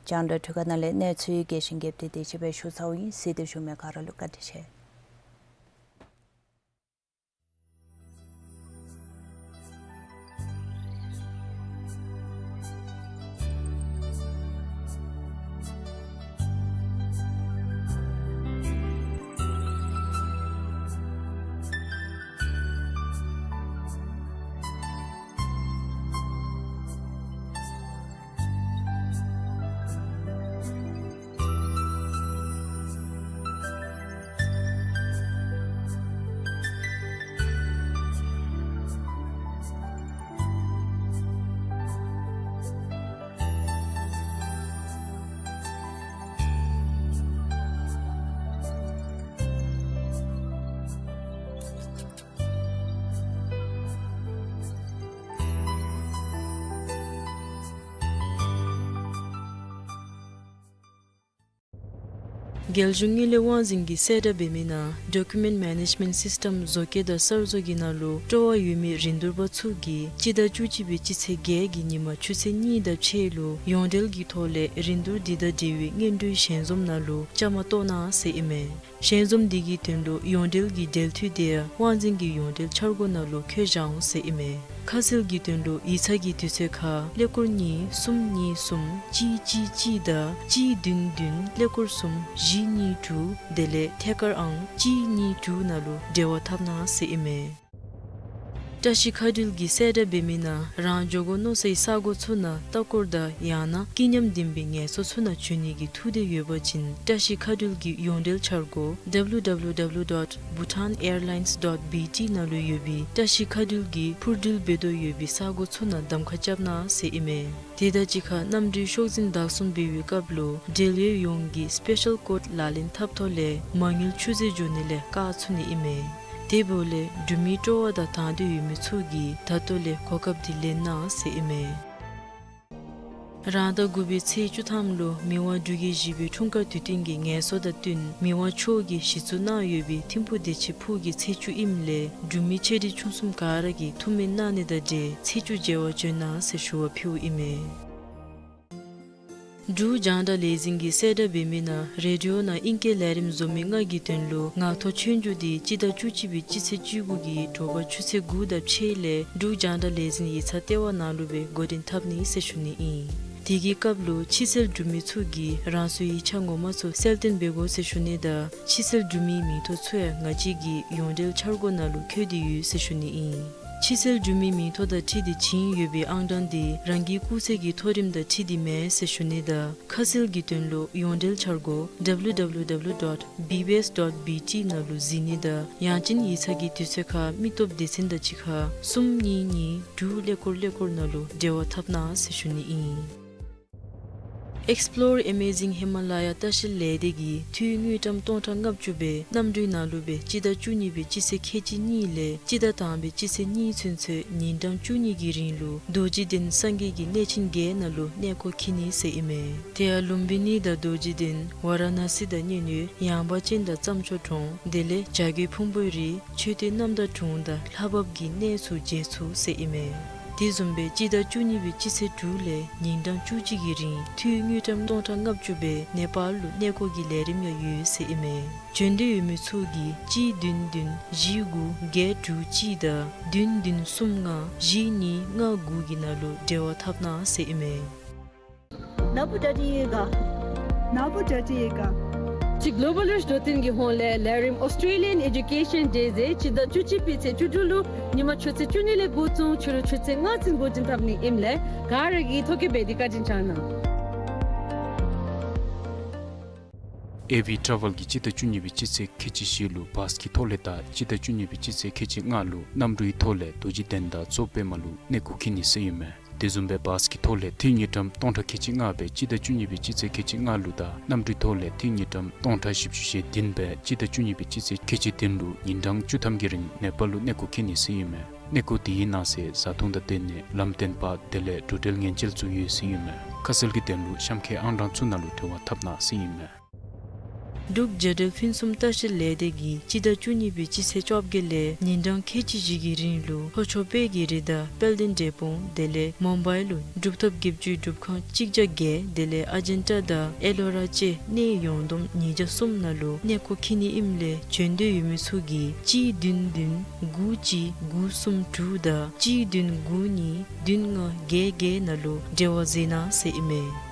རྒྱང་བསྒྲགས་འཕྲུལ་ཁང་ནང་ལས་གནས་ཚུལ་རྒྱས་ཤིང་རྒྱསཔ་དེ་དེ་ཅིག་སྦེ་ཞུ་ཚརཝ་ཨིན། གཟིགས་ཏེ་བཞུགས་མི་ག་ར་ལུ་བཀའ་དྲིན་ཆེ། རྒྱལ་གཞུང་དངུལ་ལས་དབང་འཛིན་གྱིས་གསལ་བསྒྲགས་འབད་མི་ནང་Document Management System བཟོ་བཀོད་དང་གསར་བཟོ་གི་ནང་ལུ་སྤྲོ་བ་ཡོད་མི་རིན་བསྡུར་པ་ཚུ་གིས་སྤྱི་ཟླ་བཅུ་གཅིག་པའི་སྤྱི་ཚེས་བརྒྱད་ཀྱི་ཉིན་མ་ཆུ་ཚོད་གཉིས་དང་ཕྱེད་ལུ་ཡོངས་འབྲེལ་གྱི་ཐོག་ལས་རིན་བསྡུར་འདི་དང་འབྲེལ་བའི་སྔོན་འགྲོའི་ཞལ་འཛོམས་ནང་ལུ་བཅའ་མར་གཏོགས་གནང་ཟེར་ཨིན་མས། ཞལ་འཛོམས་འདི་གི་དོན་ལུ་ཡོངས་འབྲེལ་གྱི་འབྲེལ་མཐུད་དེ་དབང་འཛིན་གྱི་ཡོངས་འབྲེལ་འཆར་སྒོ་ནང་ལུ་འཁོད་བཞག་འོང་ཟེར་ཨིན་མས། ཁ་གསལ་གྱི་དོན་ལུ་ཡིག་ཚང་གི་དུས་ཚོད་ཁར་ཀླད་ཀོར་གཉིས་གསུམ་གཉིས་གསུམ་གཅིག་གཅིག་གཅིག་དང་གཅིག་བདུན་བདུན་ཀླད་ཀོར་གསུམ་བཞི་གཉིས་དྲུག་དེ་ལས་ཐད་ཀར་ཨང་གཅིག་གཉིས་དྲུག་ནང་ལུ་འབྲེལ་བ་འཐབ་གནང་ཟེར་ཨིན་མས། བཀྲ་ཤིས་མཁའ་འགྲུལ་གྱིས་གསལ་བསྒྲགས་འབད་མི་ནང་རང་འགྱོ་དགོ་མནོ་སའི་ས་སྒོ་ཚུ་ནང་ལྟ་སྐོར་དང་ཡང་ན་སྐྱིད་ཉམས་ལྡན་པའི་ངལ་གསོ་ཚུ་ནང་འགྱོ་ནི་གི་ཐུགས་འདོད་ཡོད་པ་ཅིན་བཀྲ་ཤིས་མཁའ་འགྲུལ་གྱི་ཡོངས་འབྲེལ་འཆར་སྒོ་W W W dot bhutan airlines dot B T ནང་ལུ་ཡོད་པའི་བཀྲ་ཤིས་མཁའ་འགྲུལ་གྱིས་འཕུར་འགྲུལ་འབད་དོ་ཡོད་པའི་ས་སྒོ་ཚུ་ནང་གདམ་ཁ་རྐྱབ་གནང་ཟེར་ཨིན་མས། དེ་དང་གཅིག་ཁར་གནམ་གྲུའི་ཤོག་འཛིན་བདག་བཟུང་འབད་བའི་སྐབས་ལུ་འབྲེལ་ཡོད་ཡོངས་ཀྱིས་སི་པེ་ཤལ་ཀོཌ་ལག་ལེན་འཐབ་ཐོག་ལས་མ་དངུལ་ཆུད་ཟོས་འགྱོ་ནི་ལས་བཀག་ཚུགས་ནི་ཨིན་མས། དེ་འབདཝ་ལས་འབྲུག་མི་སྤྲོ་བ་དང་དང་འདོད་ཡོད་མི་ཚུ་གིས་ད་ལྟོ་ལས་གོ་སྐབས་འདི་ལེན་གནང་ཟེར་ཨིན་མས། རང་ཟླ་དགུ་པའི་ཚེས་བཅུ་ཐམ་ལུ་མི་དབང་འབྲུག་རྒྱལ་བཞི་པའི་འཁྲུངས་སྐར་དུས་སྟོན་གྱི་ངལ་གསོ་དང་བསྟུན་མི་དབང་མཆོག་གིས་གཞི་བཙུགས་གནང་ཡོད་པའི་ཐིམ་ཕུག་བདེ་ཆེན་ཕུག་གི་ཚེས་བཅུ་ཨིནམ་ལས་འབྲུག་མི་ཆེ་འབྲིང་ཆུང་གསུམ་ག་ར་གིས་ཐུགས་སྨོན་གནང་ནི་དང་འབྲེལ་ཚེས་བཅུ་མཇལ་བར་བྱོན་གནང་ཟེར་ཞུ་བ་ཕུལཝ་ཨིན་མས། འབྲུག་རྒྱང་བསྒྲགས་ལས་འཛིན་གྱིས་གསལ་བསྒྲགས་འབད་མི་ནང་རེ་ཌི་ཡོ་ནང་ཨིང་སྐད་ལས་རིམ་བཟོ་མི་ལྔ་གི་དོན་ལུ་ངག་ཐོག་ཆོས་རྒྱུགས་འདི་སྤྱི་ཟླ་བཅུ་གཅིག་པའི་སྤྱི་ཚེས་བཅུ་དགུ་གི་དྲོ་པ་ཆུ་ཚོད་དགུ་དང་ཕྱེད་ལས་འབྲུག་རྒྱང་བསྒྲགས་ལས་འཛིན་ཡིག་ཚང་ལྟེ་བ་ནང་ལུ་སྦེ་འགོ་འདྲེན་འཐབ་ནི་ཟེར་ཞུ་ནི་ཨིན། དེ་གི་སྐབས་ལུ་ཕྱི་སེལ་འབྲུག་མི་ཚུ་གིས་རང་སོའི་ཡིག་ཆ་ངོ་མ་ཚུ་གསལ་སྟོན་འབད་དགོ་ཟེར་ཞུ་ནི་དང་ཕྱི་སེལ་འབྲུག་མིའི་མིང་ཐོ་ཚུ་ཡང་ང་བཅས་ཀྱི་ཡོངས་འབྲེལ་འཆར་སྒོ་ནང་ལུ་བཀོད་དེ་ཡོད་ཟེར་ཞུ་ནི་ཨིན། ཕྱི་སེལ་འབྲུག་མིའི་མིང་ཐོ་དང་འཁྲིལ་ཏེ་བྱིན་ཡོད་པའི་ཨང་གྲངས་འདི་རང་གི་སྐུགས་ཚད་ཀྱི་མཐོ་རིམ་དང་འཁྲིལ་ཏེ་མེན་ཟེར་ཞུ་ནི་དང་ཁ་གསལ་གྱི་དོན་ལུ་ཡོངས་འབྲེལ་འཆར་སྒོ་www dot bbs dot bt ནང་ལུ་གཟིགས་ནི་དང་ཡང་ཅིན་ཡིག་ཚང་གི་དུས་ཚོད་ཁར་མི་སྟོབས་སྡེ་ཚན་དང་གཅིག་ཁར་གསུམ་གཉིས་གཉིས་དྲུག་ཀླད་ཀོར་ཀླད་ཀོར་ནང་ལུ་འབྲེལ་བ་འཐབ་གནང་ཟེར་ཞུ་ནི་ཨིན། Explore Amazing Himalaya ལྟ་བཤལ་ལས་སྡེ་གིས་འཐུས་དངུལ་ཀྲམ་སྟོང་ཕྲག་ལྔ་བཅུ་སྦེ་གནམ་གྲུའི་ནང་ལུ་སྦེ་སྤྱི་ཟླ་བཅུ་གཉིས་པའི་སྤྱི་ཚེས་ཁལ་གཅིག་གཉིས་ལས་སྤྱི་ཟླ་དང་པའི་སྤྱི་ཚེས་གཉིས་ཚུན་ཚོད་ཉིན་གྲངས་བཅུ་གཉིས་ཀྱི་རིང་ལུ་རྡོ་རྗེ་གདན་སངས་རྒྱས་ཀྱི་གནས་ཆེན་བརྒྱད་ནང་ལུ་གནས་སྐོར་འཁྱིད་ནི་ཟེར་ཨིན་མས། དེ་ཡང་ལུམ་བི་ནི་དང་རྡོ་རྗེ་གདན་ཝ་ར་ཎ་སི་དང་མཉན་ཡོད་ཡངས་པ་ཅན་དང་རྩྭ་མཆོག་གྲོང་དེ་ལས་བྱ་རྒོད་ཕུང་པོའི་རི་མཆོད་རྟེན་རྣམ་དག་གྲོང་དང་ལྷ་བབས་ཀྱི་གནས་ཚུ་མཇལ་ཚུགས་ཟེར་ཨིན་མས། དེ་བཟུམ་སྦེ་སྤྱི་ཟླ་བཅུ་གཉིས་པའི་སྤྱི་ཚེས་དྲུག་ལས་ཉིན་གྲངས་བཅུ་གཅིག་གི་རིང་འཐུས་དངུལ་ཀྲམ་སྟོང་ཕྲག་ལྔ་བཅུ་སྦེ་ནེ་པཱལ་ལུ་གནས་སྐོར་གྱི་ལས་རིམ་ཡང་ཡོད་ཟེར་ཨིན་མས། བྱོན་འདོད་ཡོད་མི་ཚུ་གིས་གཅིག་བདུན་བདུན་བཞི་དགུ་བརྒྱད་དྲུག་གཅིག་དང་བདུན་བདུན་གསུམ་ལྔ་བཞི་གཉིས་ལྔ་དགུ་གི་ནང་ལུ་འབྲེལ་བ་འཐབ་གནང་ཟེར་ཨིན་མས། ནཱ་བུ་ཌ་ཌི་ཡེ་ག་ནཱ་བུ་ཌ་ཌི་ཡེ་ག་ཅིག་གོ་ལོ་བཱལ་རིསི་འཕྲོད་བསྟེན་གྱི་ཧོངས་ལས་ལས་རིམ་ཨོསི་ཊྲེ་ལི་ཡཱན་ཨེ་ཌུ་ཀེ་ཤཱན་ཌེ་ཟེར་སྤྱི་ཟླ་བཅུ་གཅིག་པའི་ཚེས་བཅུ་དྲུག་ལུ་ཉིན་མ་ཆུ་ཚོད་བཅུ་གཉིས་ལས་འགོ་བཙུགས་ཕྱི་རུ་ཆུ་ཚོད་ལྔ་ཚུན་འགོ་འདྲེན་འཐབ་ནི་ཨིནམ་ལས་ག་ར་གིས་ཐོ་བཀོད་འབད་དེ་བཀའ་དྲིན་བསྐྱང་གནང་། ཨེ་ཝི་ཊ་རེ་ཝེལ་གྱིས་སྤྱི་ཟླ་བཅུ་གཉིས་པའི་སྤྱི་ཚེས་ཁལ་གཅིག་བཞི་ལུ་བཱས་ཀྱི་ཐོག་ལས་དང་སྤྱི་ཟླ་བཅུ་གཉིས་པའི་སྤྱི་ཚེས་ཁལ་གཅིག་ལྔ་ལུ་གནམ་གྲུའི་ཐོག་ལས་རྡོ་རྗེ་གདན་དང་མཚོ་པདྨ་ལུ་གནས་སྐོར་འཁྱིད་ནི་ཟེར་ཨིན་མས། དེ་བཟུམ་སྦེ་བཱས་ཀྱི་ཐོག་ལས་འཐུས་དངུལ་ཀྲམ་སྟོང་ཕྲག་ཁལ་གཅིག་ལྔ་སྦེ་སྤྱི་ཟླ་བཅུ་གཉིས་པའི་སྤྱི་ཚེས་ཁལ་གཅིག་ལྔ་ལུ་དང་གནམ་གྲུའི་ཐོག་ལས་འཐུས་དངུལ་ཀྲམ་སྟོང་ཕྲག་བཞི་བཅུ་ཞེ་བདུན་སྦེ་སྤྱི་ཟླ་བཅུ་གཉིས་པའི་སྤྱི་ཚེས་ཁལ་གཅིག་བདུན་ལུ་ཉིན་གྲངས་བཅུ་ཐམ་གྱི་རིང་ནེ་པཱལ་ལུ་གནས་སྐོར་འཁྱིད་ནི་ཟེར་ཨིན་མས། གནས་སྐོར་དེའི་ནང་གསེས་བཟའ་འཐུང་དང་སྡོད་གནས་ལམ་སྟོན་པ་དེ་ལས་འགྲོ་འགྲུལ་ཉེན་བཅོལ་ཚུ་ཡོད་ཟེར་ཨིན་མས། ཁ་གསལ་གྱི་དོན་ལུ་གཤམ་འཁོད་ཨང་གྲངས་ཚུ་ནང་ལུ་འབྲེལ་བ་འཐབ་གནང་ཟེར་ཨིན་མས། འབྲུག་རྒྱལ་ཡོངས་ཕུན་སུམ་ལྟ་བཤལ་ལས་སྡེ་གིས་སྤྱི་ཟླ་བཅུ་གཉིས་པའི་སྤྱི་ཚེས་བཅོ་བརྒྱད་ལས་ཉིན་གྲངས་ཁལ་གཅིག་བཞི་གི་རིང་ལུ་ལྷོ་ཕྱོགས་དཔལ་གྱི་རི་དང་དཔལ་ལྡན་འབྲས་སྤུངས་དེ་ལས་མུམ་བའི་ལུ་གྲུབ་ཐོབ་བརྒྱད་ཅུའི་སྒྲུབ་ཁང་གཅིག་བརྒྱ་བརྒྱད་དེ་ལས་ཨ་ཇན་ཊ་དང་ཨེ་ལོ་ར་བཅས་གནས་ཡོངས་བསྡོམས་ཉིས་བརྒྱ་གསུམ་ནང་ལུ་གནས་སྐོར་འཁྱིད་ནི་ཨིནམ་ལས་བྱོན་འདོད་ཡོད་མི་ཚུ་གིས་གཅིག་བདུན་བདུན་དགུ་གཅིག་དགུ་གསུམ་དྲུག་དང་གཅིག་བདུན་དགུ་གཉིས་བདུན་ལྔ་བརྒྱད་བརྒྱད་ནང་ལུ་འབྲེལ་བ་མཛད་གནང་ཟེར་ཨིན་མས།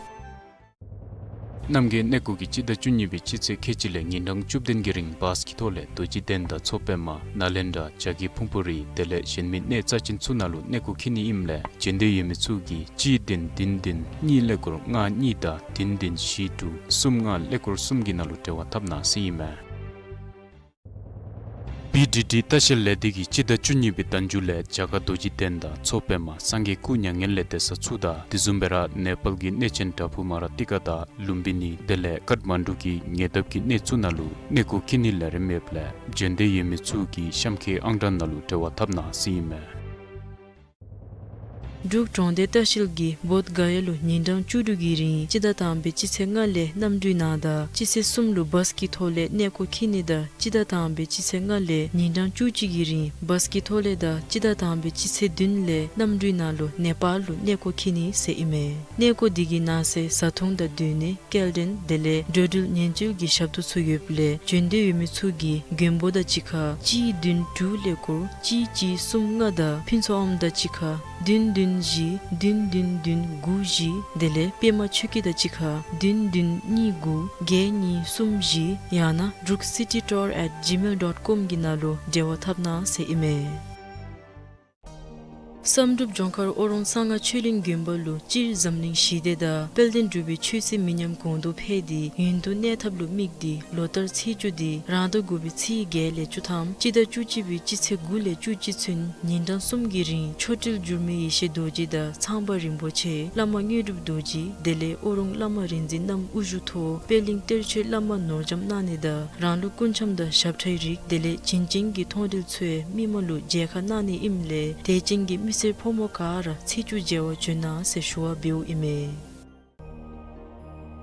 རྣམ་རྒྱལ་གནས་སྐོར་གྱིས་སྤྱི་ཟླ་བཅུ་གཉིས་པའི་སྤྱི་ཚེས་ཁལ་གཅིག་ལས་ཉིན་གྲངས་བཅུ་བདུན་གྱི་རིང་བཱས་ཀྱི་ཐོག་ལས་རྡོ་རྗེ་གདན་དང་མཚོ་པདྨ་ནཱ་ལེནྡྲ་བྱ་རྒོད་ཕུང་པོའི་རི་དེ་ལས་གཞན་མི་གནས་རྩ་ཅན་ཚུ་ནང་ལུ་གནས་སྐོར་འཁྱིད་ནི་ཨིནམ་ལས་བྱོན་འདོད་ཡོད་མི་ཚུ་གིས་གཅིག་བདུན་བདུན་བདུན་གཉིས་ཀླད་ཀོར་ལྔ་གཉིས་དང་བདུན་བདུན་བཞི་དྲུག་གསུམ་ལྔ་ཀླད་ཀོར་གསུམ་གྱི་ནང་ལུ་འབྲེལ་བ་འཐབ་གནང་ཟེར་ཨིན་མས། བི་ཌི་ཌི་ལྟ་བཤལ་ལས་སྡེ་གིས་སྤྱི་ཟླ་བཅུ་གཉིས་པའི་ཟླ་མཇུག་ལས་རྒྱ་གར་རྡོ་རྗེ་གདན་དང་མཚོ་པདྨ་སངས་རྒྱས་སྐུ་མྱ་ངན་ལས་འདས་ས་ཚུ་དང་དེ་བཟུམ་སྦེ་ར་ནེ་པཱལ་གྱི་གནས་ཆེན་བྲག་ཕུག་མ་ར་ཏི་ཀ་དང་ལུམ་བི་ནི་དེ་ལས་ཀཏ་མན་ཌུ་གི་ཉེ་འདབས་ཀྱི་གནས་ཚུ་ནང་ལུ་གནས་སྐོར་འཁྱིད་ནིའི་ལས་རིམ་ཡོདཔ་ལས་བྱོན་འདོད་ཡོད་མི་ཚུ་གིས་གཤམ་འཁོད་ཨང་གྲངས་ནང་ལུ་འབྲེལ་བ་འཐབ་གནང་ཟེར་ཨིན་མས། འབྲུག་གྲོང་སྡེ་ལྟ་བཤལ་གྱིས་བོདྷ་ག་ཡ་ལུ་ཉིན་གྲངས་བཅུ་དྲུག་གི་རིང་སྤྱི་ཟླ་དང་པའི་སྤྱི་ཚེས་ལྔ་ལས་གནམ་གྲུའི་ནང་དང་སྤྱི་ཚེས་གསུམ་ལུ་བཱས་ཀྱི་ཐོག་ལས་གནས་སྐོར་འཁྱིད་ནི་དང་སྤྱི་ཟླ་དང་པའི་སྤྱི་ཚེས་ལྔ་ལས་ཉིན་གྲངས་བཅུ་གཅིག་གི་རིང་བཱས་ཀྱི་ཐོག་ལས་དང་སྤྱི་ཟླ་དང་པའི་སྤྱི་ཚེས་བདུན་ལས་གནམ་གྲུའི་ནང་ལུ་ནེ་པཱལ་ལུ་གནས་སྐོར་འཁྱིད་ནི་ཟེར་ཨིན་མས། གནས་སྐོར་འདི་གི་ནང་གསེས་བཟའ་འཐུང་དང་སྡོད་གནས་སྐྱེལ་འདྲེན་དེ་ལས་འགྲོ་འགྲུལ་ཉེན་བཅོལ་གྱི་ཞབས་ཏོག་ཚུ་ཡོདཔ་ལས་བྱོན་འདོད་ཡོད་མི་ཚུ་གིས་མགོན་པོ་དང་གཅིག་ཁར་གཅིག་བདུན་དྲུག་ཀླད་ཀོར་གཅིག་གཅིག་གསུམ་ལྔ་དང་ཕུན་ཚོགས་ཨོམ་དང་གཅིག་ཁར་བདུན་བདུན་བཞི་བདུན་བདུན་བདུན་དགུ་བཞི་དེ་ལས་པདྨ་ཆོས་སྐྱིད་དང་གཅིག་ཁར་བདུན་བདུན་གཉིས་དགུ་བརྒྱད་གཉིས་གསུམ་བཞི་ཡང་ན་འབྲུག་སི་ཊི་ཊུར་ཨེཊ་ཇི་མེལ་ཌོཊ་ཀོམ་གྱི་ནང་ལུ་འབྲེལ་བ་འཐབ་གནང་ཟེར་ཨིན་མས། བསམ་གྲུབ་ལྗོངས་མཁར་ཨོ་རོང་གསང་སྔགས་ཆོས་གླིང་དགོན་པ་ལུ་སྤྱིར་འཛམ་གླིང་ཞི་བདེ་དང་དཔལ་ལྡན་འབྲུག་པའི་ཆོས་སྲིད་མི་ཉམས་གོང་དུ་འཕེལ་ཏེ་ཡུན་དུ་གནས་ཐབས་ལུ་དམིགས་ཏེ་ལོ་ལྟར་ཚེས་བཅུ་འདི་རང་ཟླ་དགུ་པའི་ཚེས་བརྒྱད་ལས་བཅུ་ཐམ་སྤྱི་ཟླ་བཅུ་གཅིག་པའི་སྤྱི་ཚེས་དགུ་ལས་བཅུ་གཅིག་ཚུན་ཉིན་གྲངས་གསུམ་གྱི་རིང་མཆོག་སྤྲུལ་འགྱུར་མེད་ཡེ་ཤེས་རྡོ་རྗེ་དང་ཚངས་པ་རིན་པོ་ཆེ་བླ་མ་དངོས་གྲུབ་རྡོ་རྗེ་དེ་ལས་ཨོ་རོང་བླ་མ་རིག་འཛིན་རྣམ་དབུ་བཞུགས་ཐོག་པད་གླིང་གཏེར་ཆོས་བླ་མ་ནོར་རྒྱམ་གནང་ནི་དང་རང་ལུགས་སྐུ་འཆམ་དང་ཞབས་ཁྲའི་རིགས་དེ་ལས་བྱིན་ཅན་གྱི་མཐོང་གྲོལ་ཚུ་ཡང་མི་མང་ལུ་མཇལ་ཁ་གནང་ནི་ཨིནམ་ལས་དད་ཅན་གྱི་མི་སེར་ཕོ་མོ་ག་ར་ཚེས་བཅུ་མཇལ་བར་བྱོན་གནང་ཟེར་ཞུ་བ་འབདཝ་ཨིན་མས།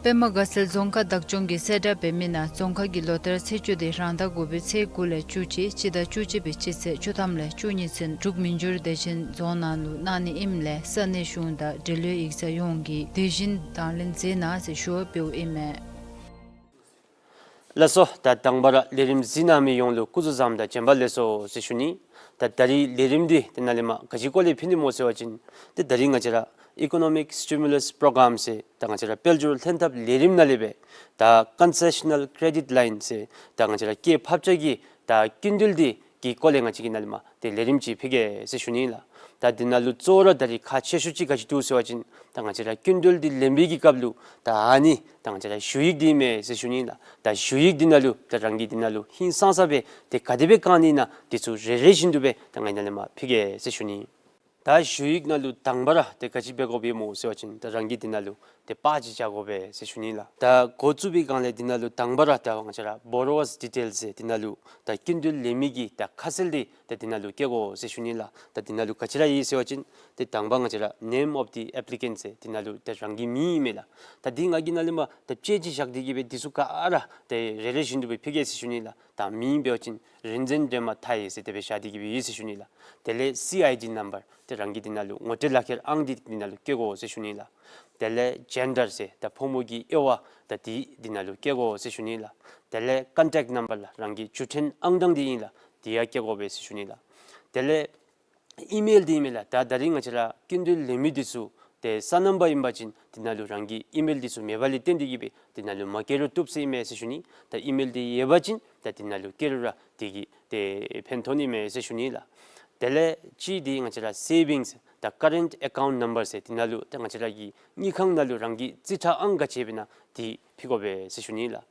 པདྨ་དགའ་ཚལ་རྫོང་ཁག་བདག་སྐྱོང་གིས་གསལ་བསྒྲགས་འབད་མི་ནང་རྫོང་ཁག་གི་ལོ་བསྟར་ཚེས་བཅུ་དེ་རང་ཟླ་དགུ་པའི་ཚེས་དགུ་ལས་བཅུ་གཅིག་སྤྱི་ཟླ་བཅུ་གཅིག་པའི་སྤྱི་ཚེས་བཅུ་ཐམ་ལས་བཅུ་གཉིས་ཚུན་འགྲུབ་མི་འགྱུར། དེ་བཞིན་རྫོང་ནང་ལུ་གནང་ནི་ཨིནམ་ལས་ས་གནས་གཞུང་དང་འབྲེལ་ཡོད་ཡིག་ཚང་ཡོངས་ཀྱིས་དེ་བཞིན་དང་ལེན་མཛད་གནང་ཟེར་ཞུ་བ་འབདཝ་ཨིན་མས། ལགས་སོ། ད་དང་པ་ར་ལས་རིམ་གཟིགས་གནང་མི་ཡོངས་ལུ་སྐུ་གཟུགས་བཟང་དང་བྱོན་པ་ལེགས་སོ་ཟེར་ཞུ་ནི། ད་ད་རིས་ལས་རིམ་འདི་དེ་ནང་ལས་མར་ག་ཅི་སྐོར་ལས་ཕུལ་ནི་སྨོ་ཟེར་བ་ཅིན་ཏེ་ད་རིས་ང་བཅས་ར་Economic Stimulus Program ཟེར་ད་ང་བཅས་ར་དཔལ་འབྱོར་ལྷན་ཐབས་ལས་རིམ་ནང་ལས་སྦེ་ད་Concessional Credit Line ཟེར་ད་ང་བཅས་ར་སྐྱེད་ཕབ་བྱ་གི་ད་སྐྱིན་འགྲུལ་འདི་གི་སྐོར་ལས་ང་བཅས་ཀྱིས་ནཱ་ལས་མར་ཏེ་ལས་རིམ་ཅིག་ཕུལ་གེ་ཟེར་ཞུ་ནི་ལགས། ད་འདི་ནང་ལུ་གཙོ་བོ་ར་ད་རིས་ཁག་ཆེ་ཤོས་ཅིག་ག་ཅི་འདུག་ཟེར་བ་ཅིན་ད་ང་བཅས་ར་སྐྱིན་འགྲུལ་འདི་ལེན་པའི་གི་སྐབས་ལུ་ད་ཨ་ནི་ད་ང་བཅས་ར་ཞུ་ཡིག་འདི་ཨིན་མས་ཟེར་ཞུ་ནི་ལགས། ད་ཞུ་ཡིག་འདི་ནང་ལུ་ད་རང་གིས་འདི་ནང་ལུ་ཧིང་སངས་ས་སྦེ་ཏེ་ག་དེ་སྦེ་བཀང་ནི་ཨིན་ན་འདི་ཚུ་རེ་རེ་བཞིན་དུ་སྦེ་ད་ང་ནཱ་ལས་མར་ཕུལ་གེ་ཟེར་ཞུ་ནི། ད་ཞུ་ཡིག་ནང་ལུ་དང་པ་ར་ཏེ་ག་ཅི་འབད་དགོཔ་ཨིན་སྨོ་ཟེར་བ་ཅིན་ད་རང་གིས་འདི་ནང་ལུ་ཏེ་པར་ཅིག་རྐྱབ་དགོ་པས་ཟེར་ཞུ་ནི་ལགས། ད་འགོ་བཙུགས་པའི་སྒང་ལས་འདི་ནང་ལུ་དང་པ་ར་ད་ང་བཅས་ར་Borrower's Details ཟེར་འདི་ནང་ལུ་ད་སྐྱིན་འགྲུལ་ལེན་མི་གི་ད་ཁ་གསལ་འདི་ད་འདི་ནང་ལུ་བཀོད་དགོ་ཟེར་ཞུ་ནི་ལགས། ད་འདི་ནང་ལུ་ག་ཅི་ར་ཡོད་ཟེར་བ་ཅིན་ཏེ་དང་པ་ང་བཅས་ར་Name of the Applicant ཟེར་འདི་ནང་ལུ་ད་རང་གི་མིང་ཨིན་མས་ལགས། ད་འདི་ང་གིས་ནཱ་ལས་མར་ད་བཅད་ཅིག་བཞག་སྟེ་གི་སྦེ་འདི་ཚུ་ག་ར་ཏེ་རེ་རེ་བཞིན་དུ་སྦེ་ཕུལ་གེ་ཟེར་ཞུ་ནི་ལགས། ད་མིང་འབད་བ་ཅིན་རིན་ཆེན་སྒྲོལ་མ་མཐའ་ཡས་ཟེར་དེ་སྦེ་བཞག་སྟེ་གི་སྦེ་ཡོད་ཟེར་ཞུ་ནི་ལགས། དེ་ལས་སི་ཨའི་ཌི་ནམ་བར་ཏེ་རང་གི་འདི་ནང་ལུ་ངོ་སྤྲོད་ལག་ཁྱེར་ཨང་འདི་འདི་ནང་ལུ་བཀོད་དགོ་ཟེར་ཞུ་ནི་ལགས། དེ་ལས་Gender ཟེར་ད་ཕོ་མོ་གི་དབྱེ་བ་ད་འདི་འདི་ནང་ལུ་བཀོད་དགོ་ཟེར་ཞུ་ནི་ལགས། དེ་ལས་Contact Number ལགས་རང་གི་བརྒྱུད་འཕྲིན་ཨང་གྲངས་འདི་ཨིན་ལགས། འདི་ཡང་བཀོད་དགོ་པས་ཟེར་ཞུ་ནི་ལགས། དེ་ལས་ཨི་མེལ་འདི་ཨིན་མས་ལགས། ད་ད་རིས་ང་བཅས་ར་སྐྱིན་འགྲུལ་ལེན་མི་འདི་ཚུ་ཏེ་སོ་ནམ་པ་ཨིན་པ་ཅིན་འདི་ནང་ལུ་རང་གི་ཨི་མེལ་འདི་ཚུ་མེད་པ་ལས་བརྟེན་ཏེ་གི་སྦེ་འདི་ནང་ལུ་མ་བཀོད་རུང་བཏུབ་ཟེར་ཨིན་མས་ཟེར་ཞུ་ནི། ད་ཨི་མེལ་འདི་ཡོད་པ་ཅིན་ད་འདི་ནང་ལུ་བཀོད་རུང་ར་འདི་གིས་ཏེ་ཕན་ཐོགས་ནི་མས་ཟེར་ཞུ་ནི་ལགས། དེ་ལས་གཅིག་འདི་ང་བཅས་ར་Savings ད་Current Account Number ཟེར་འདི་ནང་ལུ་ད་ང་བཅས་ར་གི་དངུལ་ཁང་ནང་ལུ་རང་གི་རྩིས་ཁྲ་ཨང་ག་ཅི་ཡོདཔ་ཨིན་ན་འདི་ཕུལ་དགོ་པས་ཟེར་ཞུ་ནི་ལགས།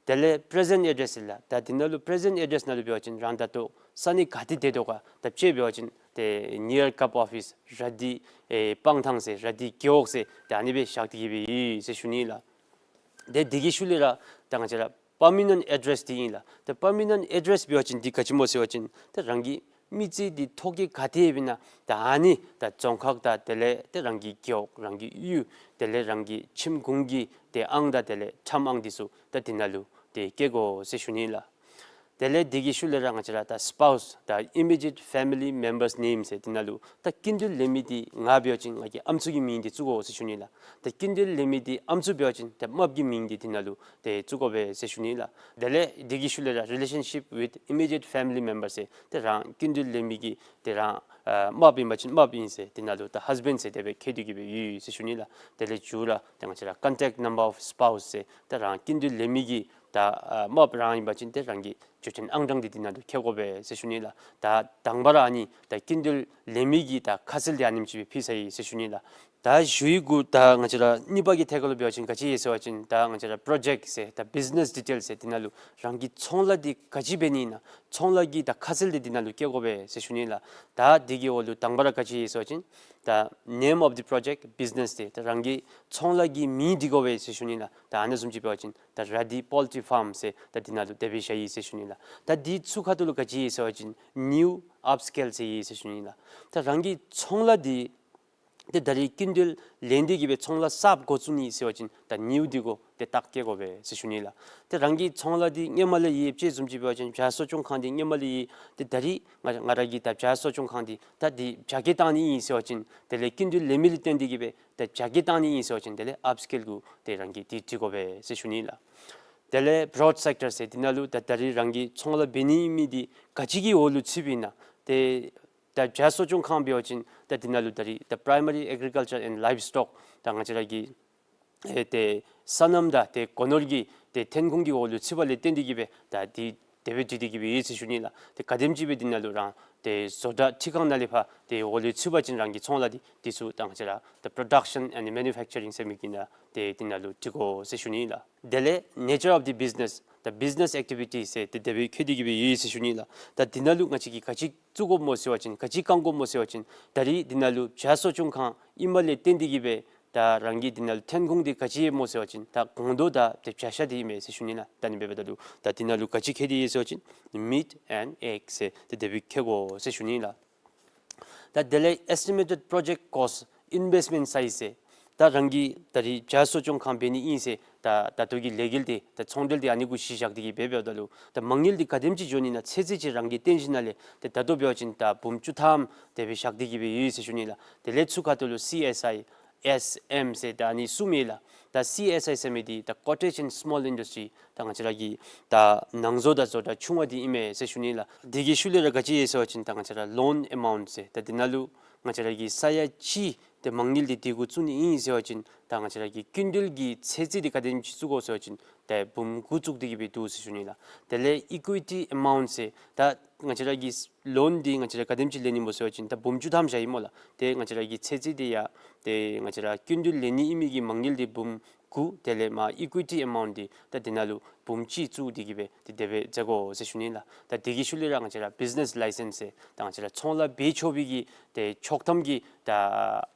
དེ་ལས་Present Address ལགས། ད་འདི་ནང་ལུ་Present Address ནང་ལུ་འབད་བ་ཅིན་རང་ད་ལྟོ་ས་གནས་ག་ཏེ་སྡོད་དོ་ག། ད་དཔྱེ་འབད་བ་ཅིན་ཏེ་ནིའུ་ཡོག་ཀབ་ཨོ་ཕིས་ར་དྷི་ཨེ་སྤང་ཐང་ཟེར་ར་དྷི་རྒེད་འོག་ཟེར་ད་ཨ་ནི་སྦེ་བཞག་སྟེ་གི་སྦེ་ཡོད་ཟེར་ཞུ་ནི་ལགས། ཏེ་འདི་གི་ཤུལ་ལས་ར་ད་ང་བཅས་ར་Permanent Address འདི་ཨིན་ལགས། ཏེ་Permanent Address འབད་བ་ཅིན་འདི་ག་ཅི་སྨོ་ཟེར་བ་ཅིན་ཏེ་རང་གི་མི་ཚེ་འདི་ཐོ་བཀོད་ག་ཏེ་ཡོདཔ་ཨིན་ན་ད་ཨ་ནི་ད་རྫོང་ཁག་དང་དེ་ལས་ཏེ་རང་གི་རྒེད་འོག་རང་གི་གཡུས་དེ་ལས་རང་གི་ཁྱིམ་གུང་གི་ཏེ་ཨང་དང་དེ་ལས་ཁྲམ་ཨང་འདི་ཚུ་ད་འདི་ནང་ལུ་ཏེ་བཀོད་དགོ་ཟེར་ཞུ་ནི་ལགས། དེ་ལས་འདི་གི་ཤུལ་ལས་ར་ང་བཅས་ར་ད་Spouse ད་Immediate Family Members Name ཟེར་འདི་ནང་ལུ་ད་སྐྱིན་འགྲུལ་ལེན་མི་འདི་ང་འབད་བ་ཅིན་ང་གི་ཨམ་སྲུ་གི་མིང་འདི་བཙུགས་དགོ་ཟེར་ཞུ་ནི་ལགས། ད་སྐྱིན་འགྲུལ་ལེན་མི་འདི་ཨམ་སྲུ་འབད་བ་ཅིན་ད་རྨགཔ་གི་མིང་འདི་འདི་ནང་ལུ་ཏེ་བཙུགས་དགོ་པས་ཟེར་ཞུ་ནི་ལགས། དེ་ལས་འདི་གི་ཤུལ་ལས་ར་Relationship with Immediate Family Members ཟེར་ཏེ་རང་སྐྱིན་འགྲུལ་ལེན་མི་གི་ཏེ་རང་ཨ་རྨགཔ་ཨིན་པ་ཅིན་རྨགཔ་ཨིན་ཟེར་འདི་ནང་ལུ་ད་Husband ཟེར་དེ་སྦེ་བཀོད་དེ་གི་སྦེ་ཡོད་ཟེར་ཞུ་ནི་ལགས། དེ་ལས་མཇུག་ར་ཏེ་ང་བཅས་ར་Contact Number of Spouse ཟེར་ཏེ་རང་སྐྱིན་འགྲུལ་ལེན་མི་གི་ད་ཨ་རྨགཔ་རང་ཨིན་པ་ཅིན་ཏེ་རང་གི་བརྒྱུད་འཕྲིན་ཨང་གྲངས་འདི་འདི་ནང་ལུ་བཀོད་དགོ་པས་ཟེར་ཞུ་ནི་ལགས། ད་དང་པ་ར་ཨ་ནི་ད་སྐྱིན་འགྲུལ་ལེན་མི་གི་ད་ཁ་གསལ་འདི་ཨ་ནེམ་ཅིག་སྦེ་ཕུལ་ཚར་ཡི་ཟེར་ཞུ་ནི་ལགས། ད་ཞུ་ཡིག་གུ་ད་ང་བཅས་ར་གཉིས་པ་གི་ཐད་ཁར་ལུ་འབད་བ་ཅིན་ག་ཅི་ཡོད་ཟེར་བ་ཅིན་ད་ང་བཅས་ར་Project ཟེར་ད་Business Details ཟེར་འདི་ནང་ལུ་རང་གི་ཚོང་ལཱ་འདི་ག་ཅི་འབད་ནི་ཨིན་ན་ཚོང་ལཱ་གི་ད་ཁ་གསལ་འདི་འདི་ནང་ལུ་བཀོད་དགོ་པས་ཟེར་ཞུ་ནི་ལགས། ད་འདི་གི་འོག་ལུ་དང་པ་ར་ག་ཅི་ཡོད་ཟེར་བ་ཅིན་ད་Name of the Project Business ཟེར་ད་རང་གི་ཚོང་ལཱ་གི་མིང་འདི་དགོ་པས་ཟེར་ཞུ་ནི་ལགས། ད་ཨ་ནི་བཟུམ་ཅིག་འབད་བ་ཅིན་ད་ར་དྷི་Poultry Farm ཟེར་ད་འདི་ནང་ལུ་དེ་སྦེ་བཞག་ཡི་ཟེར་ཞུ་ནི་ལགས། ད་འདི་ཚུ་ཁ་ཐུག་ལུ་ག་ཅི་ཡོད་ཟེར་བ་ཅིན་New Upscale ཟེར་ཡི་ཟེར་ཞུ་ནི་ལགས། ད་རང་གི་ཚོང་ལཱ་འདི་ཏེ་ད་རིས་སྐྱིན་འགྲུལ་ལེན་ཏེ་གི་སྦེ་ཚོང་ལཱ་གསརཔ་འགོ་བཙུགས་ནི་ཟེར་བ་ཅིན་ད་New འདི་གུ་ཏེ་རྟགས་བཀོད་དགོ་པས་ཟེར་ཞུ་ནི་ལགས། ཏེ་རང་གི་ཚོང་ལཱ་འདི་སྔོན་མ་ལས་ཡོད་དཔྱེ་བཟུམ་ཅིག་འབད་བ་ཅིན་བྱ་གསོ་སྐྱོང་ཁང་འདི་སྔོན་མ་ལས་ཡོད། ཏེ་ད་རིས་ང་ང་ར་གི་ད་བྱ་གསོ་སྐྱོང་ཁང་འདི་ད་འདི་བྱ་སྐྱེད་བཏང་ནི་ཨིན་ཟེར་བ་ཅིན་དེ་ལས་སྐྱིན་འགྲུལ་ལེན་མི་ལས་བརྟེན་ཏེ་གི་སྦེ་ད་བྱ་སྐྱེད་བཏང་ནི་ཨིན་ཟེར་བ་ཅིན་དེ་ལས་Upscale གུ་ཏེ་རང་གིས་འདི་བྲི་དགོ་པས་ཟེར་ཞུ་ནི་ལགས། དེ་ལས་Broad Sector ཟེར་འདི་ནང་ལུ་ད་ད་རིས་རང་གི་ཚོང་ལཱ་འབད་ནི་མི་འདི་ག་ཅི་གི་འོག་ལུ་ཚུདཔ་ཨིན་ན་ཏེ་ད་བྱ་གསོ་སྐྱོང་ཁང་འབད་བ་ཅིན་ད་འདི་ནང་ལུ་ད་རིས་ད་Primary Agriculture and Livestock ད་ང་བཅས་ར་གི་ཨེ་ཏེ་སོ་ནམ་དང་ཏེ་སྒོ་ནོར་གྱི་ཏེ་ཐོན་ཁུངས་ཀྱི་འོག་ལུ་ཚུདཔ་ལས་བརྟེན་ཏེ་གི་སྦེ་ད་འདི་དེ་སྦེ་བྲི་སྟེ་གི་སྦེ་ཡོད་ཟེར་ཞུ་ནི་ལགས། ཏེ་ག་དེམ་ཅིག་སྦེ་འདི་ནང་ལུ་རང་ཏེ་བཟོ་གྲྭ་འཕྲུལ་ཁང་ནང་ལས་ཕར་ཏེ་འོག་ལུ་ཚུད་པ་ཅིན་རང་གི་ཚོང་ལཱ་འདི་འདི་ཚུ་ད་ང་བཅས་ར་ད་Production and Manufacturing ཟེར་མི་གི་ནང་ཏེ་འདི་ནང་ལུ་བྲི་དགོ་ཟེར་ཞུ་ནི་ལགས། དེ་ལས་Nature of the Business ད་Business Activity ཟེར་ཏེ་དེ་སྦེ་བཀོད་དེ་གི་སྦེ་ཡོད་ཟེར་ཞུ་ནི་ལགས། ད་འདི་ནང་ལུ་ང་བཅས་ཀྱིས་ག་ཅི་བཙུགས་དགོཔ་སྨོ་ཟེར་བ་ཅིན་ག་ཅི་བཀང་དགོཔ་སྨོ་ཟེར་བ་ཅིན་ད་རིས་འདི་ནང་ལུ་བྱ་གསོ་སྐྱོང་ཁང་ཨིནམ་ལས་བརྟེན་ཏེ་གི་སྦེ་ད་རང་གི་འདི་ནང་ལུ་ཐོན་ཁུངས་འདི་ག་ཅི་ཡོདཔ་སྨོ་ཟེར་བ་ཅིན་ད་སྒོང་རྡོག་དང་ཏེ་བྱ་ཤ་འདི་ཨིན་མས་ཟེར་ཞུ་ནི་ལགས། ད་ཨ་ནི་འབདཝ་ད་ལུ་ད་འདི་ནང་ལུ་ག་ཅི་བཀོད་དེ་ཡོད་ཟེར་བ་ཅིན་Meat and Egg ཟེར་ཏེ་དེ་སྦེ་བཀོད་དགོ་ཟེར་ཞུ་ནི་ལགས། ད་དེ་ལས་Estimated Project Cost Investment Size ཟེར་ད་རང་གིས་ད་རིས་བྱ་གསོ་སྐྱོང་ཁང་འབད་ནི་ཨིན་ཟེར་ ད་ད་ལྟོ་གི་ལས་འགུལ་འདི་ད་ཚོང་འབྲེལ་འདི་ཨ་ནི་གུ་གཞི་བཞག་སྟེ་གི་སྦེ་འབདཝ་ད་ལུ་ད་མ་དངུལ་འདི་ག་དེམ་ཅིག་འགྱོ་ནི་ན་ཚོད་རྩིས་ཅིག་རང་གིས་བཏོན་ཞིནམ་ལས་ཏེ་ད་ལྟོ་འབད་བ་ཅིན་ད་འབུམ་བཅུ་ཐམ་དེ་སྦེ་བཞག་སྟེ་གི་སྦེ་ཡོད་ཟེར་ཞུ་ནི་ལགས། དེ་ལས་ཚུར་ཁ་ཐུག་ལུ་སི་ཨེསི་ཨའི་ཨེསི་ཨེམ་ཟེར་ད་ཨ་ནི་གསུམ་ཨིན་ལགས། ད་སི་ཨེསི་ཨའི་ཟེར་མི་འདི་ད་Cottage and Small Industry ད་ང་བཅས་ར་གི་ད་ནང་བཟོ་དང་བཟོ་གྲྭ་ཆུང་བ་འདི་ཨིན་མས་ཟེར་ཞུ་ནི་ལགས། དེ་གི་ཤུལ་ལས་ར་ག་ཅི་ཡོད་ཟེར་བ་ཅིན་ད་ང་བཅས་ར་ལོན་ཨེ་མའུནཊ་ཟེར་ད་འདི་ནང་ལུ་ང་བཅས་ར་གིས་ས་ཡ་གཅིག་ཏེ་མ་དངུལ་འདི་དེ་གུ་བཙུགས་ནི་ཨིན་ཟེར་བ་ཅིན་ད་ང་བཅས་ར་གི་སྐྱིན་འགྲུལ་གྱི་ཚོད་རྩིས་འདི་ག་དེམ་ཅིག་བཙུགས་དགོ་ཟེར་བ་ཅིན་ཏེ་འབུམ་དགུ་བཙུགས་ཏེ་གི་སྦེ་འདུག་ཟེར་ཞུ་ནི་ལགས། དེ་ལས་ཨི་ཀུའི་ཊི་ཨེ་མའུནཊ་ཟེར་ད་ང་བཅས་ར་གི་ལོན་འདི་ང་བཅས་ར་ག་དེམ་ཅིག་ལེན་ནི་སྨོ་ཟེར་བ་ཅིན་ད་འབུམ་བཅུ་ཐམ་བཞག་ཡི་སྨོ་ལགས། ཏེ་ང་བཅས་ར་གི་ཚོད་རྩིས་འདི་ཡང་ཏེ་ང་བཅས་ར་སྐྱིན་འགྲུལ་ལེན་ནི་ཨིན་མི་གི་མ་དངུལ་འདི་འབུམ་དགུ་དེ་ལས་མར་ཨི་ཀུའི་ཊི་ཨེ་མའུནཊ་འདི་ད་འདི་ནང་ལུ་འབུམ་གཅིག་བཙུགས་ཏེ་གི་སྦེ་ཏེ་དེ་སྦེ་མཛད་དགོ་ཟེར་ཞུ་ནི་ལགས། ད་དེ་གི་ཤུལ་ལས་ར་ང་བཅས་ར་བིཛི་ནེསི་ལའི་སེནསི་ཟེར་ད་ང་བཅས་ར་ཚོང་ལཱ་འབད་ཆོག་པའི་གི་ཏེ་ཆོག་ཐམ་གྱི་ད་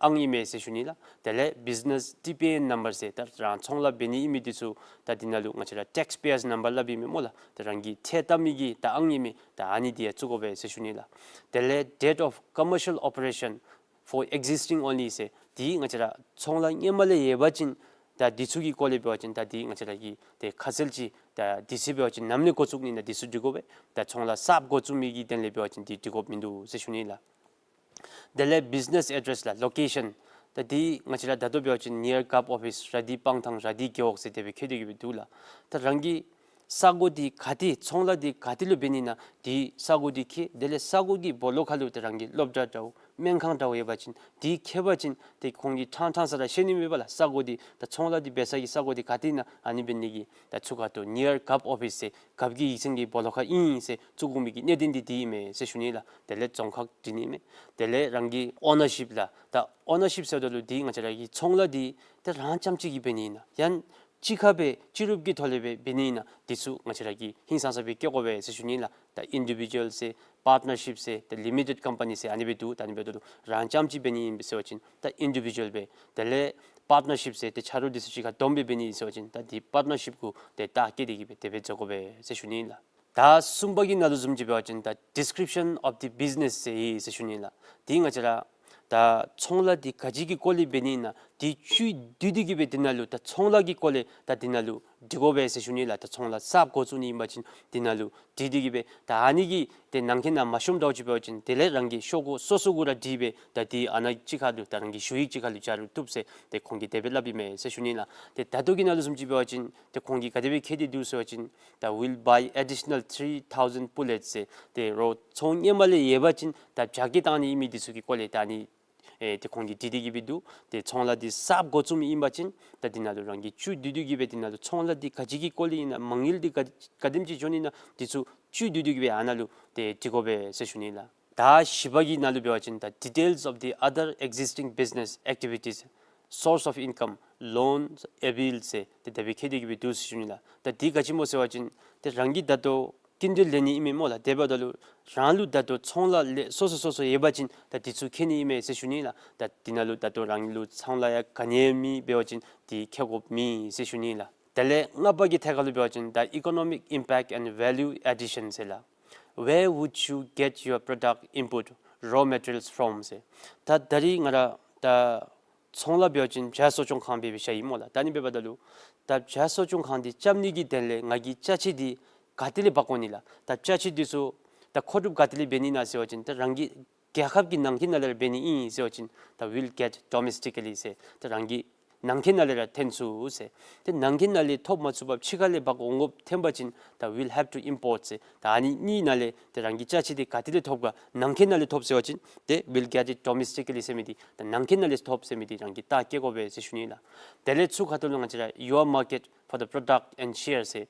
ཨང་ཨིན་མས་ཟེར་ཞུ་ནི་ལགས། དེ་ལས་བིཛི་ནེསི་ཊི་པི་ཨེན་ནམ་བར་ཟེར་ད་རང་ཚོང་ལཱ་འབད་ནི་ཨིན་མི་འདི་ཚུ་ད་འདི་ནང་ལུ་ང་བཅས་ར་ཊེགསི་པེ་ཡརསི་ནམ་བར་སླབ་ཨིན་མས་སྨོ་ལགས། ད་རང་གིས་ཁྲལ་བཏབ་མི་གི་ད་ཨང་ཨིན་མས། ད་ཨ་ནི་འདི་ཡང་བཙུགས་དགོ་པས་ཟེར་ཞུ་ནི་ལགས། དེ་ལས་date of commercial operation for existing only ཟེར་འདི་ང་བཅས་ར་ཚོང་ལཱ་སྔོན་མ་ལས་ཡོད་པ་ཅིན་ད་འདི་ཚུ་གི་སྐོར་ལས་འབད་བ་ཅིན་ད་འདི་ང་བཅས་ར་གིས་ཏེ་ཁ་གསལ་ཅིག་ད་དུས་ཚོད་འབད་བ་ཅིན་ནམ་ལས་འགོ་བཙུགས་ནི་ན་འདི་ཚུ་འབྲི་དགོ་པས། ད་ཚོང་ལཱ་གསརཔ་འགོ་བཙུགས་མི་གི་དོན་ལས་འབད་བ་ཅིན་འདི་འབྲི་དགོཔ་མིན་འདུག་ཟེར་ཞུ་ནི་ལགས། དེ་ལས་བིཛི་ནེསི་ཨེ་ཌེསི་ལགས། ལོ་ཀེ་ཤཱན། ད་འདི་ང་བཅས་ར་ད་ལྟོ་འབད་བ་ཅིན་ནིའར་གཱབ་ཨོ་ཕིསི་ར་དྷི་སྤང་ཐང་ར་དྷི་རྒེད་འོག་ཟེར་དེ་སྦེ་འཁོད་དེ་གི་སྦེ་འདུག་ལགས། ད་རང་གི་ས་གོ་འདི་ག་ཏེ་ཚོང་ལཱ་འདི་ག་ཏེ་ལུ་འབད་ནི་ན་འདི་ས་གོ་འདི་འཁོད། དེ་ལས་ས་གོ་གི་སྦོ་ལོགས་ཁ་ལུ་ད་རང་གི་སློབ་གྲྭ་འདྲཝ་སྨན་ཁང་འདྲཝ་ཡོད་པ་ཅིན་འདི་འཁོད་པ་ཅིན་ཏེ་ཁོང་གིས་ཕྲང་ཕྲང་ས་ར་ཤེས་ནི་མས་པ་ལགས། ས་གོ་འདི་ད་ཚོང་ལཱ་འདི་འབད་ས་གི་ས་གོ་འདི་ག་ཏེ་ཨིན་ན། ཨ་ནི་འབད་ནི་གིས་ད་ཚུར་ཁ་ཐུག་ནིའར་གཱབ་ཨོ་ཕིསི་ཟེར་གཱབ་ཀྱི་ཡིག་ཚང་གི་སྦོ་ལོགས་ཁར་ཨིན་ཟེར་བཙུགས་དགོ་མི་གི་གནད་དོན་འདི་འདི་ཨིན་མས་ཟེར་ཞུ་ནི་ལགས། དེ་ལས་རྫོང་ཁག་འབྲི་ནི་མས། དེ་ལས་རང་གི་ཨོ་ནར་ཤིབ་ལགས། ད་ཨོ་ནར་ཤིབ་ཟེརཝ་ད་ལུ་འདི་ང་བཅས་ར་གི་ཚོང་ལཱ་འདི་ད་རང་རྐྱངམ་གཅིག་གིས་འབད་ནི་ཨིན་ན་ཡང་གཅིག་ཁར་སྦེ་སྤྱི་རུབ་ཀྱི་ཐོག་ལས་སྦེ་འབད་ནི་ཨིན་ན་འདི་ཚུ་ང་བཅས་ར་གིས་ཧིང་སངས་ས་སྦེ་བཀོད་དགོ་པས་ཟེར་ཞུ་ནི་ལགས། ད་ཨིན་ཌི་བི་ཌུ་ཨལ་ཟེར་པར་ཊི་ནར་ཤིབ་ཟེར་ད་ལི་མི་ཊེཌ་ཀམ་པ་ནི་ཟེར་ཨ་ནི་སྦེ་འདུག། ད་ཨ་ནི་འབདཝ་ད་ལུ་རང་རྐྱངམ་གཅིག་འབད་ནི་ཨིན་ཟེར་བ་ཅིན་ད་ཨིན་ཌི་བི་ཌུ་ཨལ་སྦེ། དེ་ལས་པར་ཊི་ནར་ཤིབ་ཟེར་ཏེ་ཆ་རོགས་འདི་ཚུ་གཅིག་ཁར་བསྡོམས་སྦེ་འབད་ནི་ཨིན་ཟེར་བ་ཅིན་ད་འདི་པར་ཊི་ནར་ཤིབ་གུ་ཏེ་རྟགས་བཀོད་དེ་གི་སྦེ་དེ་སྦེ་འཛོལ་དགོ་པས་ཟེར་ཞུ་ནི་ལགས། ད་གསུམ་པ་གི་ནང་ལུ་བཟུམ་ཅིག་འབད་བ་ཅིན་ད་ཌིསི་ཀྲིཔ་ཤཱན་ཨོཕ་ཌི་བིཛི་ནེསི་ཟེར་ཡི་ཟེར་ཞུ་ནི་ལགས། འདི་ང་བཅས་ར་ད་ཚོང་ལཱ་འདི་ག་ཅི་གི་སྐོར་ལས་འབད་ནི་ཨིན་ན་འདི་བཅུད་བསྡུས་ཏེ་གི་སྦེ་འདི་ནང་ལུ་ད་ཚོང་ལཱ་གི་སྐོར་ལས་ད་འདི་ནང་ལུ་འབྲི་དགོ་པས་ཟེར་ཞུ་ནི་ལགས། ད་ཚོང་ལཱ་གསརཔ་འགོ་བཙུགས་ནི་ཨིན་པ་ཅིན་འདི་ནང་ལུ་བྲིས་ཏེ་གི་སྦེ་ད་ཨ་ནི་གི་ཏེ་ནང་འཁོད་ནང་མ་ཤོངམ་འདྲཝ་ཅིག་འབད་བ་ཅིན་དེ་ལས་རང་གི་ཤོག་གུ་སོ་སོ་གུ་ར་བྲིས་སྦེ་ད་འདི་ཨ་ནཱ་གཅིག་ཁར་ལུ་ད་རང་གི་ཞུ་ཡིག་གཅིག་ཁར་ལུ་སྦྱར་རུང་བཏུབ་ཟེར་ཏེ་ཁོང་གིས་དེ་སྦེ་སླབ་ཨིན་མས་ཟེར་ཞུ་ནི་ལགས། ཏེ་ད་ལྟོ་གི་ནང་ལུ་བཟུམ་ཅིག་འབད་བ་ཅིན་ཏེ་ཁོང་གིས་ག་དེ་སྦེ་འཁོད་དེ་འདུག་ཟེར་བ་ཅིན་ད་will buy additional three thousand pullets ཟེར་ཏེ་རོགས་ཚོང་སྔོན་མ་ལས་ཡོད་པ་ཅིན་ད་བརྒྱ་སྐྱེད་བཏང་ནི་ཨིན་མི་འདི་ཚུ་གི་སྐོར་ལས་ད་ཨ་ནི་ཨེ་ཏེ་ཁོང་གིས་བྲིས་ཏེ་གི་སྦེ་འདུག། ཏེ་ཚོང་ལཱ་འདི་གསརཔ་འགོ་བཙུགས་མི་ཨིན་པ་ཅིན་ད་འདི་ནང་ལུ་རང་གིས་བཅུད་བསྡུས་ཏེ་གི་སྦེ་འདི་ནང་ལུ་ཚོང་ལཱ་འདི་ག་ཅི་གི་སྐོར་ལས་ཨིན་ན་མ་དངུལ་འདི་ག་ག་དེམ་ཅིག་འགྱོ་ནི་ཨིན་ན་འདི་ཚུ་བཅུད་བསྡུས་ཏེ་གི་སྦེ་ཨ་ནཱ་ལུ་ཏེ་བྲི་དགོ་པས་ཟེར་ཞུ་ནི་ལགས། ད་བཞི་པ་གི་ནང་ལུ་འབད་བ་ཅིན་ད་details of the other existing business activities, source of income, loans availed ཟེར་ཏེ་དེ་སྦེ་འཁོད་དེ་གི་སྦེ་འདུག་ཟེར་ཞུ་ནི་ལགས། ད་འདི་ག་ཅི་སྨོ་ཟེར་བ་ཅིན་ཏེ་རང་གིས་ད་ལྟོ་སྐྱིན་འགྲུལ་ལེན་ནི་ཨིན་མས་སྨོ་ལགས། དེ་འབདཝ་ད་ལུ་རང་ལུ་ད་ལྟོ་ཚོང་ལཱ་ལས་སོ་སོ་སོ་སོ་ཡོད་པ་ཅིན་ད་འདི་ཚུ་འཁོད་ནི་ཨིན་མས་ཟེར་ཞུ་ནི་ལགས། ད་འདི་ནང་ལུ་ད་ལྟོ་རང་ལུ་ཚོང་ལཱ་ཡང་ག་ནི་ཡང་མེད་འབད་བ་ཅིན་འདི་འཁོད་དགོཔ་མེད་ཟེར་ཞུ་ནི་ལགས། དེ་ལས་ལྔ་པ་གི་ཐད་ཁར་ལུ་འབད་བ་ཅིན་ད་economic impact and value addition ཟེར་ལགས། Where would you get your product input raw materials from ཟེར། ད་ད་རིས་ང་ར་ད་ཚོང་ལཱ་འབད་བ་ཅིན་བྱ་གསོ་སྐྱོང་ཁང་སྦེ་བཞག་ཡི་སྨོ་ལགས། ད་ཨ་ནི་འབདཝ་ད་ལུ་ད་བྱ་གསོ་སྐྱོང་ཁང་འདི་རྐྱབ་ནི་གི་དོན་ལས་ང་གིས་ཅ་ཆས་འདི་ག་ཏེ་ལས་འབག་འོང་ནི་ལགས། ད་ཅ་ཆས་འདི་ཚུ་ད་མཁོ་སྒྲུབ་ག་ཏེ་ལས་འབད་ནི་ཨིན་ན་ཟེར་བ་ཅིན་ད་རང་གི་རྒྱལ་ཁབ་ཀྱི་ནང་འཁོད་ནང་ལས་ར་འབད་ནི་ཨིན་ཟེར་བ་ཅིན་ད་will get domestically ཟེར་ད་རང་གི་ནང་འཁོད་ནང་ལས་ར་ཐོན་ཚུགས་ཟེར། ཏེ་ནང་འཁོད་ནང་ལས་ཐོབ་མ་ཚུགས་པར་ཕྱི་ཁ་ལས་འབག་འོང་དགོཔ་ཐོན་པ་ཅིན་ད་will have to import ཟེར། ད་ཨ་ནི་གཉིས་ནང་ལས་ཏེ་རང་གི་ཅ་ཆས་འདི་ག་ཏེ་ལས་ཐོབ་ག་ནང་འཁོད་ནང་ལས་ཐོབ་ཟེར་བ་ཅིན་ཏེ་will get it domestically ཟེར་མི་འདི་ད་ནང་འཁོད་ནང་ལས་ཐོབ་ཟེར་མི་འདི་རང་གིས་རྟགས་བཀོད་དགོ་པས་ཟེར་ཞུ་ནི་ལགས། དེ་ལས་ཚུར་ཁ་ཐུག་ལུ་ང་བཅས་ར་your market for the product and share ཟེར།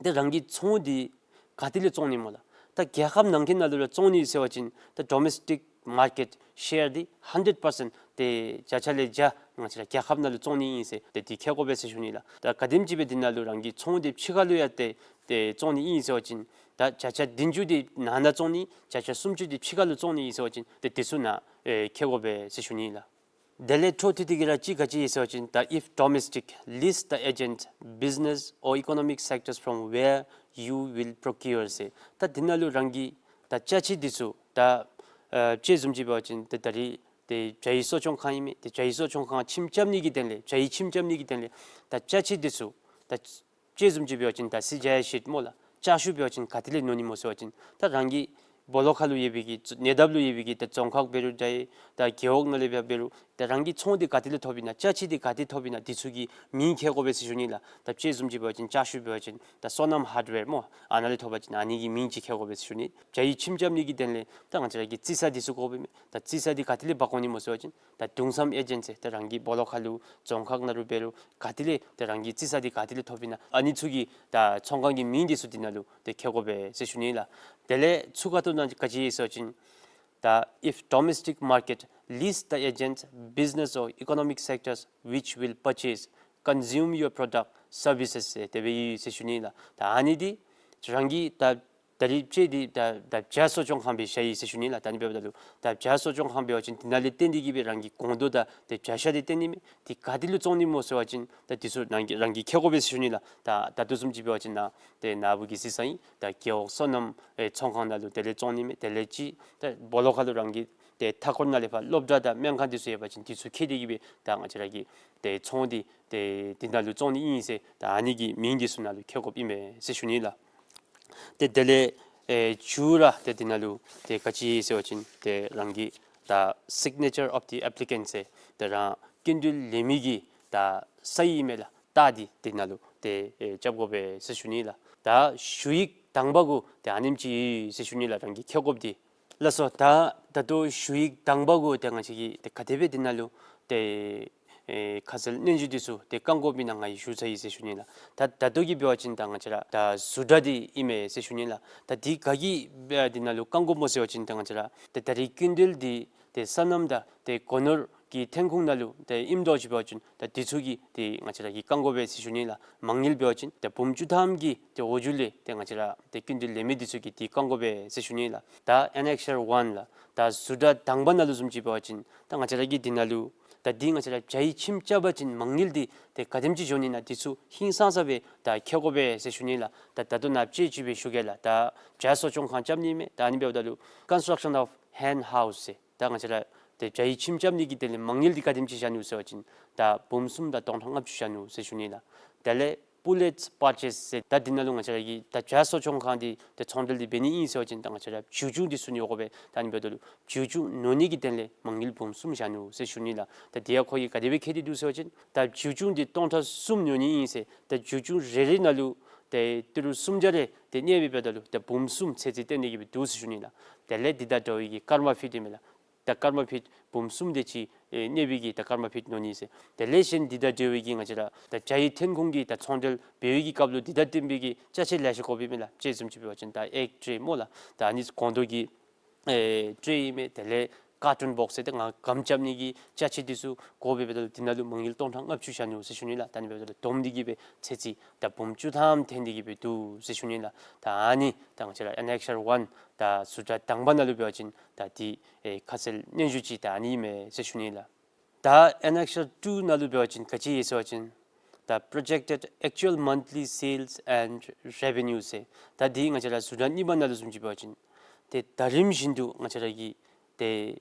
ཏེ་རང་གི་ཚོང་འདི་ག་ཏེ་ལས་བཙོང་ནི་སྨོ་ལགས། ད་རྒྱལ་ཁབ་ནང་འཁོད་ནང་ལུ་ར་བཙོང་ནི་ཟེར་བ་ཅིན་ད་domestic market share འདི་hundred percent ཏེ་བརྒྱ་ཆ་ལས་བརྒྱ་ང་བཅས་ར་རྒྱལ་ཁབ་ནང་ལུ་བཙོང་ནི་ཨིན་ཟེར་ཏེ་འདི་འཁོད་དགོ་པས་ཟེར་ཞུ་ནི་ལགས། ད་ག་དེམ་ཅིག་སྦེ་འདི་ནང་ལུ་རང་གི་ཚོང་འདི་ཕྱི་ཁ་ལུ་ཡང་ཏེ་ཏེ་བཙོང་ནི་ཨིན་ཟེར་བ་ཅིན་ད་བརྒྱ་ཆ་བདུན་ཅུ་འདི་ནང་ན་བཙོང་ནི་བརྒྱ་ཆ་སུམ་ཅུ་འདི་ཕྱི་ཁ་ལུ་བཙོང་ནི་ཨིན་ཟེར་བ་ཅིན་ཏེ་འདི་ཚུ་ནང་ཨེ་འཁོད་དགོ་པས་ཟེར་ཞུ་ནི་ལགས། དེ་ལས་འཕྲོ་མཐུད་དེ་གི་ར་གཅིག་ག་ཅི་ཡོད་ཟེར་བ་ཅིན་ད་if domestic, list the agent, business or economic sectors from where you will procure ཟེར། ད་འདི་ནང་ལུ་རང་གི་ད་ཅ་ཆས་འདི་ཚུ་ད་ཨ་དཔྱེ་བཟུམ་ཅིག་འབད་བ་ཅིན་ད་ད་རིས་ ཏེ་བྱ་ཡི་གསོ་སྐྱོང་ཁང་ཨིན་མས། ཏེ་བྱ་ཡི་གསོ་སྐྱོང་ཁང་ཁྱིམ་རྐྱབ་ནི་གི་དོན་ལས་བྱ་ཡི་ཁྱིམ་རྐྱབ་ནི་གི་དོན་ལས་ད་ཅ་ཆས་འདི་ཚུ་ད་དཔྱེ་བཟུམ་ཅིག་འབད་བ་ཅིན་ད་སི་ཇི་ཨའི་ཤིཊ་སྨོ་ལགས། ཅ་ཤུ་འབད་བ་ཅིན་ག་ཏེ་ལས་ཉོ་ནི་སྨོ་ཟེར་བ་ཅིན་ད་རང་གི་སྦོ་ལོགས་ཁ་ལུ་ཡོད་པའི་གི་ཉེ་འདབས་ལུ་ཡོད་པའི་གི་ད་རྫོང་ཁག་འབད་རུང་འདྲ་ད་རྒེད་འོག་ནང་ལས་འབད་རུང་ད་རང་གི་ཚོང་འདི་ག་ཏེ་ལས་ཐོབ་ཨིན་ན་ཅ་ཆས་འདི་ག་ཏེ་ཐོབ་ཨིན་ན་འདི་ཚུ་གི་མིང་བཀོད་དགོ་པས་ཟེར་ཞུ་ནི་ལགས། ད་དཔྱེ་བཟུམ་ཅིག་འབད་བ་ཅིན་ཅ་ཤུ་འབད་བ་ཅིན་ད་བསོད་ནམས་ཧརཌ་ཝེར་སྨོ། ཨ་ནཱ་ལས་ཐོབ་པ་ཅིན་ཨ་ནི་གི་མིང་ཅིག་བཀོད་དགོ་པས་ཟེར་ཞུ་ནི། བྱ་ཡི་ཁྱིམ་རྐྱབ་ནི་གི་དོན་ལས་ད་ང་བཅས་ར་གི་རྩི་ས་འདི་ཚུ་དགོཔ་ཨིན་མས། ད་རྩི་ས་འདི་ག་ཏེ་ལས་འབག་འོང་ནི་སྨོ་ཟེར་བ་ཅིན་ད་གདུང་བསམ་ཨེ་ཇེནཊ་ཟེར་ད་རང་གི་སྦོ་ལོགས་ཁ་ལུ་རྫོང་ཁག་ནང་ལུ་འབད་རུང་ག་ཏེ་ལས་ད་རང་གི་རྩི་ས་འདི་ག་ཏེ་ལས་ཐོབ་ཨིན་ན་ཨ་ནི་ཚུ་གི་ད་ཚོང་ཁང་གི་མིང་འདི་ཚུ་འདི་ནང་ལུ་ཏེ་བཀོད་དགོ་པས་ཟེར་ཞུ་ནི་ལགས། དེ་ལས་ཚུ་ཁ་ཐུག་ནང་ག་ཅི་ཡོད་ཟེར་བ་ཅིན་ད་if domestic market list the agents, business or economic sectors which will purchase, consume your product, services ཟེར་དེ་སྦེ་ཡོད་ཟེར་ཞུ་ནི་ལགས། ད་ཨ་ནི་འདི་རང་གི་ད་ད་རིས་དཔྱེ་འདི་ད་ད་བྱ་གསོ་སྐྱོང་ཁང་སྦེ་བཞག་ཡི་ཟེར་ཞུ་ནི་ལགས། ད་ཨ་ནི་འབདཝ་ད་ལུ་ད་བྱ་གསོ་སྐྱོང་ཁང་འབད་བ་ཅིན་འདི་ནང་ལས་བརྟེན་ཏེ་གིས་སྦེ་རང་གི་གོང་ཏོ་དང་ཏེ་བྱ་ཤ་འདི་བཏོན་ནི་མས། འདི་ག་ཏེ་ལུ་བཙོང་ནི་སྨོ་ཟེར་བ་ཅིན་ད་འདི་ཚུ་རང་གི་རང་གིས་བཀོད་དགོ་པས་ཟེར་ཞུ་ནི་ལགས། ད་ད་ལྟོ་བཟུམ་ཅིག་འབད་བ་ཅིན་ནཱ་ཏེ་ནཱ་བུ་གིས་གཟིགས་ས་ཨིན། ད་རྒེད་འོག་སོ་ནམ་ཨེ་ཚོང་ཁང་ནང་ལུ་དེ་ལས་བཙོང་ནི་མས། དེ་ལས་ཅིག་ད་སྦོ་ལོགས་ཁ་ལུ་རང་གི་ཏེ་མཐའ་འཁོར་ནང་ལས་ཕར་སློབ་གྲྭ་དང་སྨན་ཁང་འདི་ཚུ་ཡོད་པ་ཅིན་འདི་ཚུ་བཀལ་ཏེ་གིས་སྦེ་ད་ང་བཅས་ར་གི་ཏེ་ཚོང་འདི་ཏེ་འདི་ནང་ལུ་བཙོང་ནི་ཨིན་ཟེར་ད་ཨ་ནི་གི་མིང་འདི་ཚུ་ནང་ལུ་བཀོད་དགོཔ་ཨིན་མས་ཟེར་ཞུ་ནི་ལགས། ཏེ་དེ་ལས་ཨེ་མཇུག་ར་ཏེ་འདི་ནང་ལུ་ཏེ་ག་ཅི་ཟེར་བ་ཅིན་ཏེ་རང་གི་ད་signature of the applicant ཟེར་ཏེ་རང་སྐྱིན་འགྲུལ་ལེན་མི་གི་ད་སའིན་ཨིན་མས་ལགས། རྟགས་འདི་འདི་ནང་ལུ་ཏེ་ཨེ་རྐྱབ་དགོ་པས་ཟེར་ཞུ་ནི་ལགས། ད་ཞུ་ཡིག་དང་པ་གུ་ཏེ་ཨ་ནེམ་ཅིག་ཡོད་ཟེར་ཞུ་ནི་ལགས། རང་གིས་བཀོད་དགོཔ་འདི། ལགས་སོ། ད་ད་ལྟོ་ཞུ་ཡིག་དང་པ་གུ་ཏེ་ང་བཅས་ཀྱིས་ཏེ་ག་དེ་སྦེ་འདི་ནང་ལུ་ཏེ་ཨེ་ཁ་གསལ་སྙན་ཞུ་འདི་ཚུ་ཏེ་བཀང་དགོཔ་ཨིན་ན་ང་གིས་ཞུ་ཚར་ཡི་ཟེར་ཞུ་ནི་ལགས། ད་ད་ལྟོ་གི་འབད་བ་ཅིན་ད་ང་བཅས་ར་ད་བཟོ་གྲྭ་འདི་ཨིན་མས་ཟེར་ཞུ་ནི་ལགས། ད་འདི་ག་གིས་འདི་ནང་ལུ་བཀང་དགོཔ་སྨོ་ཟེར་བ་ཅིན་ད་ང་བཅས་ར་ཏེ་ད་རིས་སྐྱིན་འགྲུལ་འདི་ཏེ་སོ་ནམ་དང་ཏེ་སྒོ་ནོར་གྱི་ཐོན་ཁུངས་ནང་ལུ་ཏེ་ཨིནམ་འདྲཝ་ཅིག་འབད་བ་ཅིན་ད་འདི་ཚུ་གིས་ཏེ་ང་བཅས་ར་གིས་བཀང་དགོ་པས་ཟེར་ཞུ་ནི་ལགས། མ་དངུལ་འབད་བ་ཅིན་ཏེ་འབུམ་བཅུ་ཐམ་གྱི་ཏེ་འོག་འཇུག་ལས་ཏེ་ང་བཅས་ར་ཏེ་སྐྱིན་འགྲུལ་ལེན་མི་འདི་ཚུ་གིས་འདི་བཀང་དགོ་པས་ཟེར་ཞུ་ནི་ལགས། ད་Annexure one ལགས། ད་བཟོ་གྲྭ་དང་པ་ནང་ལུ་བཟུམ་ཅིག་འབད་བ་ཅིན་ད་ང་བཅས་ར་གིས་འདི་ནང་ལུ་ད་འདི་ང་བཅས་ར་བྱ་ཡི་ཁྱིམ་རྐྱབ་པ་ཅིན་མ་དངུལ་འདི་ཏེ་ག་དེམ་ཅིག་འགྱོ་ནི་ཨིན་ན་འདི་ཚུ་ཧིང་སངས་ས་སྦེ་ད་བཀོད་དགོ་པས་ཟེར་ཞུ་ནི་ལགས། ད་ད་ལྟོ་ནཱ་དཔྱེ་ཅིག་སྦེ་ཞུ་གེ་ལགས། ད་བྱ་གསོ་སྐྱོང་ཁང་རྐྱབ་ནི་མས། ད་ཨ་ནི་འབདཝ་ད་ལུ་construction of hen house ཟེར་ད་ང་བཅས་ར་ཏེ་བྱ་ཡི་ཁྱིམ་རྐྱབ་ནི་གི་དོན་ལས་མ་དངུལ་འདི་ག་དེམ་ཅིག་བཞག་ནུག་ཟེར་བ་ཅིན་ད་འབུམ་གསུམ་དང་སྟོང་ཕྲག་ལྔ་བཅུ་བཞག་ནུག་ཟེར་ཞུ་ནི་ལགས། དེ་ལས་pullets purchase ཟེར་ད་འདི་ནང་ལུ་ང་བཅས་ར་གིས་ད་བྱ་གསོ་སྐྱོང་ཁང་འདི་ཏེ་ཚོང་འབྲེལ་འདི་འབད་ནི་ཨིན་ཟེར་བ་ཅིན་ད་ང་བཅས་ར་བྱིའུ་ཆུང་འདི་བཙུགས་ནི་ཡོད་དགོ་པས། ད་ཨ་ནི་འབདཝ་ད་ལུ་བྱིའུ་ཆུང་ཉོ་ནི་གི་དོན་ལས་མ་དངུལ་འབུམ་གསུམ་བཞག་ནུག་ཟེར་ཞུ་ནི་ལགས། ད་འདི་ཡང་ཁོ་གིས་ག་དེ་སྦེ་བཀལ་ཏེ་འདུག་ཟེར་བ་ཅིན་ད་བྱིའུ་ཆུང་འདི་སྟོང་ཕྲག་གསུམ་ཉོ་ནི་ཨིན་ཟེར་ད་བྱིའུ་ཆུང་རེ་རེ་ནང་ལུ་ཏེ་ཏི་རུ་སུམ་བརྒྱ་རེ་ཏེ་གནས་པའི་འབདཝ་ད་ལུ་ད་འབུམ་གསུམ་ཚད་རྩིས་བཏོན་ཏེ་གིས་སྦེ་འདུག་ཟེར་ཞུ་ནི་ལགས། དེ་ལས་འདི་དང་འདྲ་བའི་གི་ཀརྨ་ཕིཊ་ཨིན་མས་ལགས། ད་ཀརྨ་ཕིཊ་འབུམ་གསུམ་དེ་ཅིག་ཨེ་གནས་པའི་གི་ད་ཀརྨ་ཕིཊ་ཉོ་ནི་ཟེར། དེ་ལས་གཞན་འདི་དང་འབྲེལ་བའི་གི་ང་བཅས་ར་ད་བྱ་ཡི་ཐོན་ཁུངས་ཀྱི་ད་ཚོང་འབྲེལ་འབད་བའི་གི་སྐབས་ལུ་འདི་དང་བསྟུན་པའི་གི་ཅ་ཆས་ལེ་ཤ་དགོཔ་ཨིན་མས་ལགས། དཔྱེ་བཟུམ་ཅིག་འབད་བ་ཅིན་ད་ཨེག་ཊྲེ་སྨོ་ལགས། ད་ཨ་ནི་གོང་ཏོ་གི་ཨེ་ཊྲེ་ཨིན་མས། དེ་ལས་ཀར་ཊུན་བོགསི་ཟེར་ད་ང་སྒམ་རྐྱབ་ནི་གི་ཅ་ཆས་འདི་ཚུ་དགོཔ་འབདཝ་ད་ལུ་འདི་ནང་ལུ་མ་དངུལ་སྟོང་ཕྲག་ལྔ་བཅུ་བཞག་ནུག་ཟེར་ཞུ་ནི་ལགས། ད་ཨ་ནི་འབདཝ་ད་ལུ་བསྡོམས་ཏེ་གིས་སྦེ་ཚད་རྩིས་ད་འབུམ་བཅུ་ཐམ་ཐོན་ཏེ་གིས་སྦེ་འདུག་ཟེར་ཞུ་ནི་ལགས། ད་ཨ་ནི་ད་ང་བཅས་ར་Annexure one ད་བཟོ་གྲྭ་དང་པ་ནང་ལུ་འབད་བ་ཅིན་ད་འདི་ཨེ་ཁ་གསལ་སྙན་ཞུ་ཅིག་ད་ཨ་ནི་ཨིན་མས་ཟེར་ཞུ་ནི་ལགས། ད་Annexure two ནང་ལུ་འབད་བ་ཅིན་ག་ཅི་ཡོད་ཟེར་བ་ཅིན་ད་projected actual monthly sales and revenue ཟེར། ད་འདི་ང་བཅས་ར་བཟོ་གྲྭ་གཉིས་པ་ནང་ལུ་བཟུམ་ཅིག་འབད་བ་ཅིན་ཏེ་ད་རིམ་བཞིན་དུ་ང་བཅས་ར་གི་ཏེ་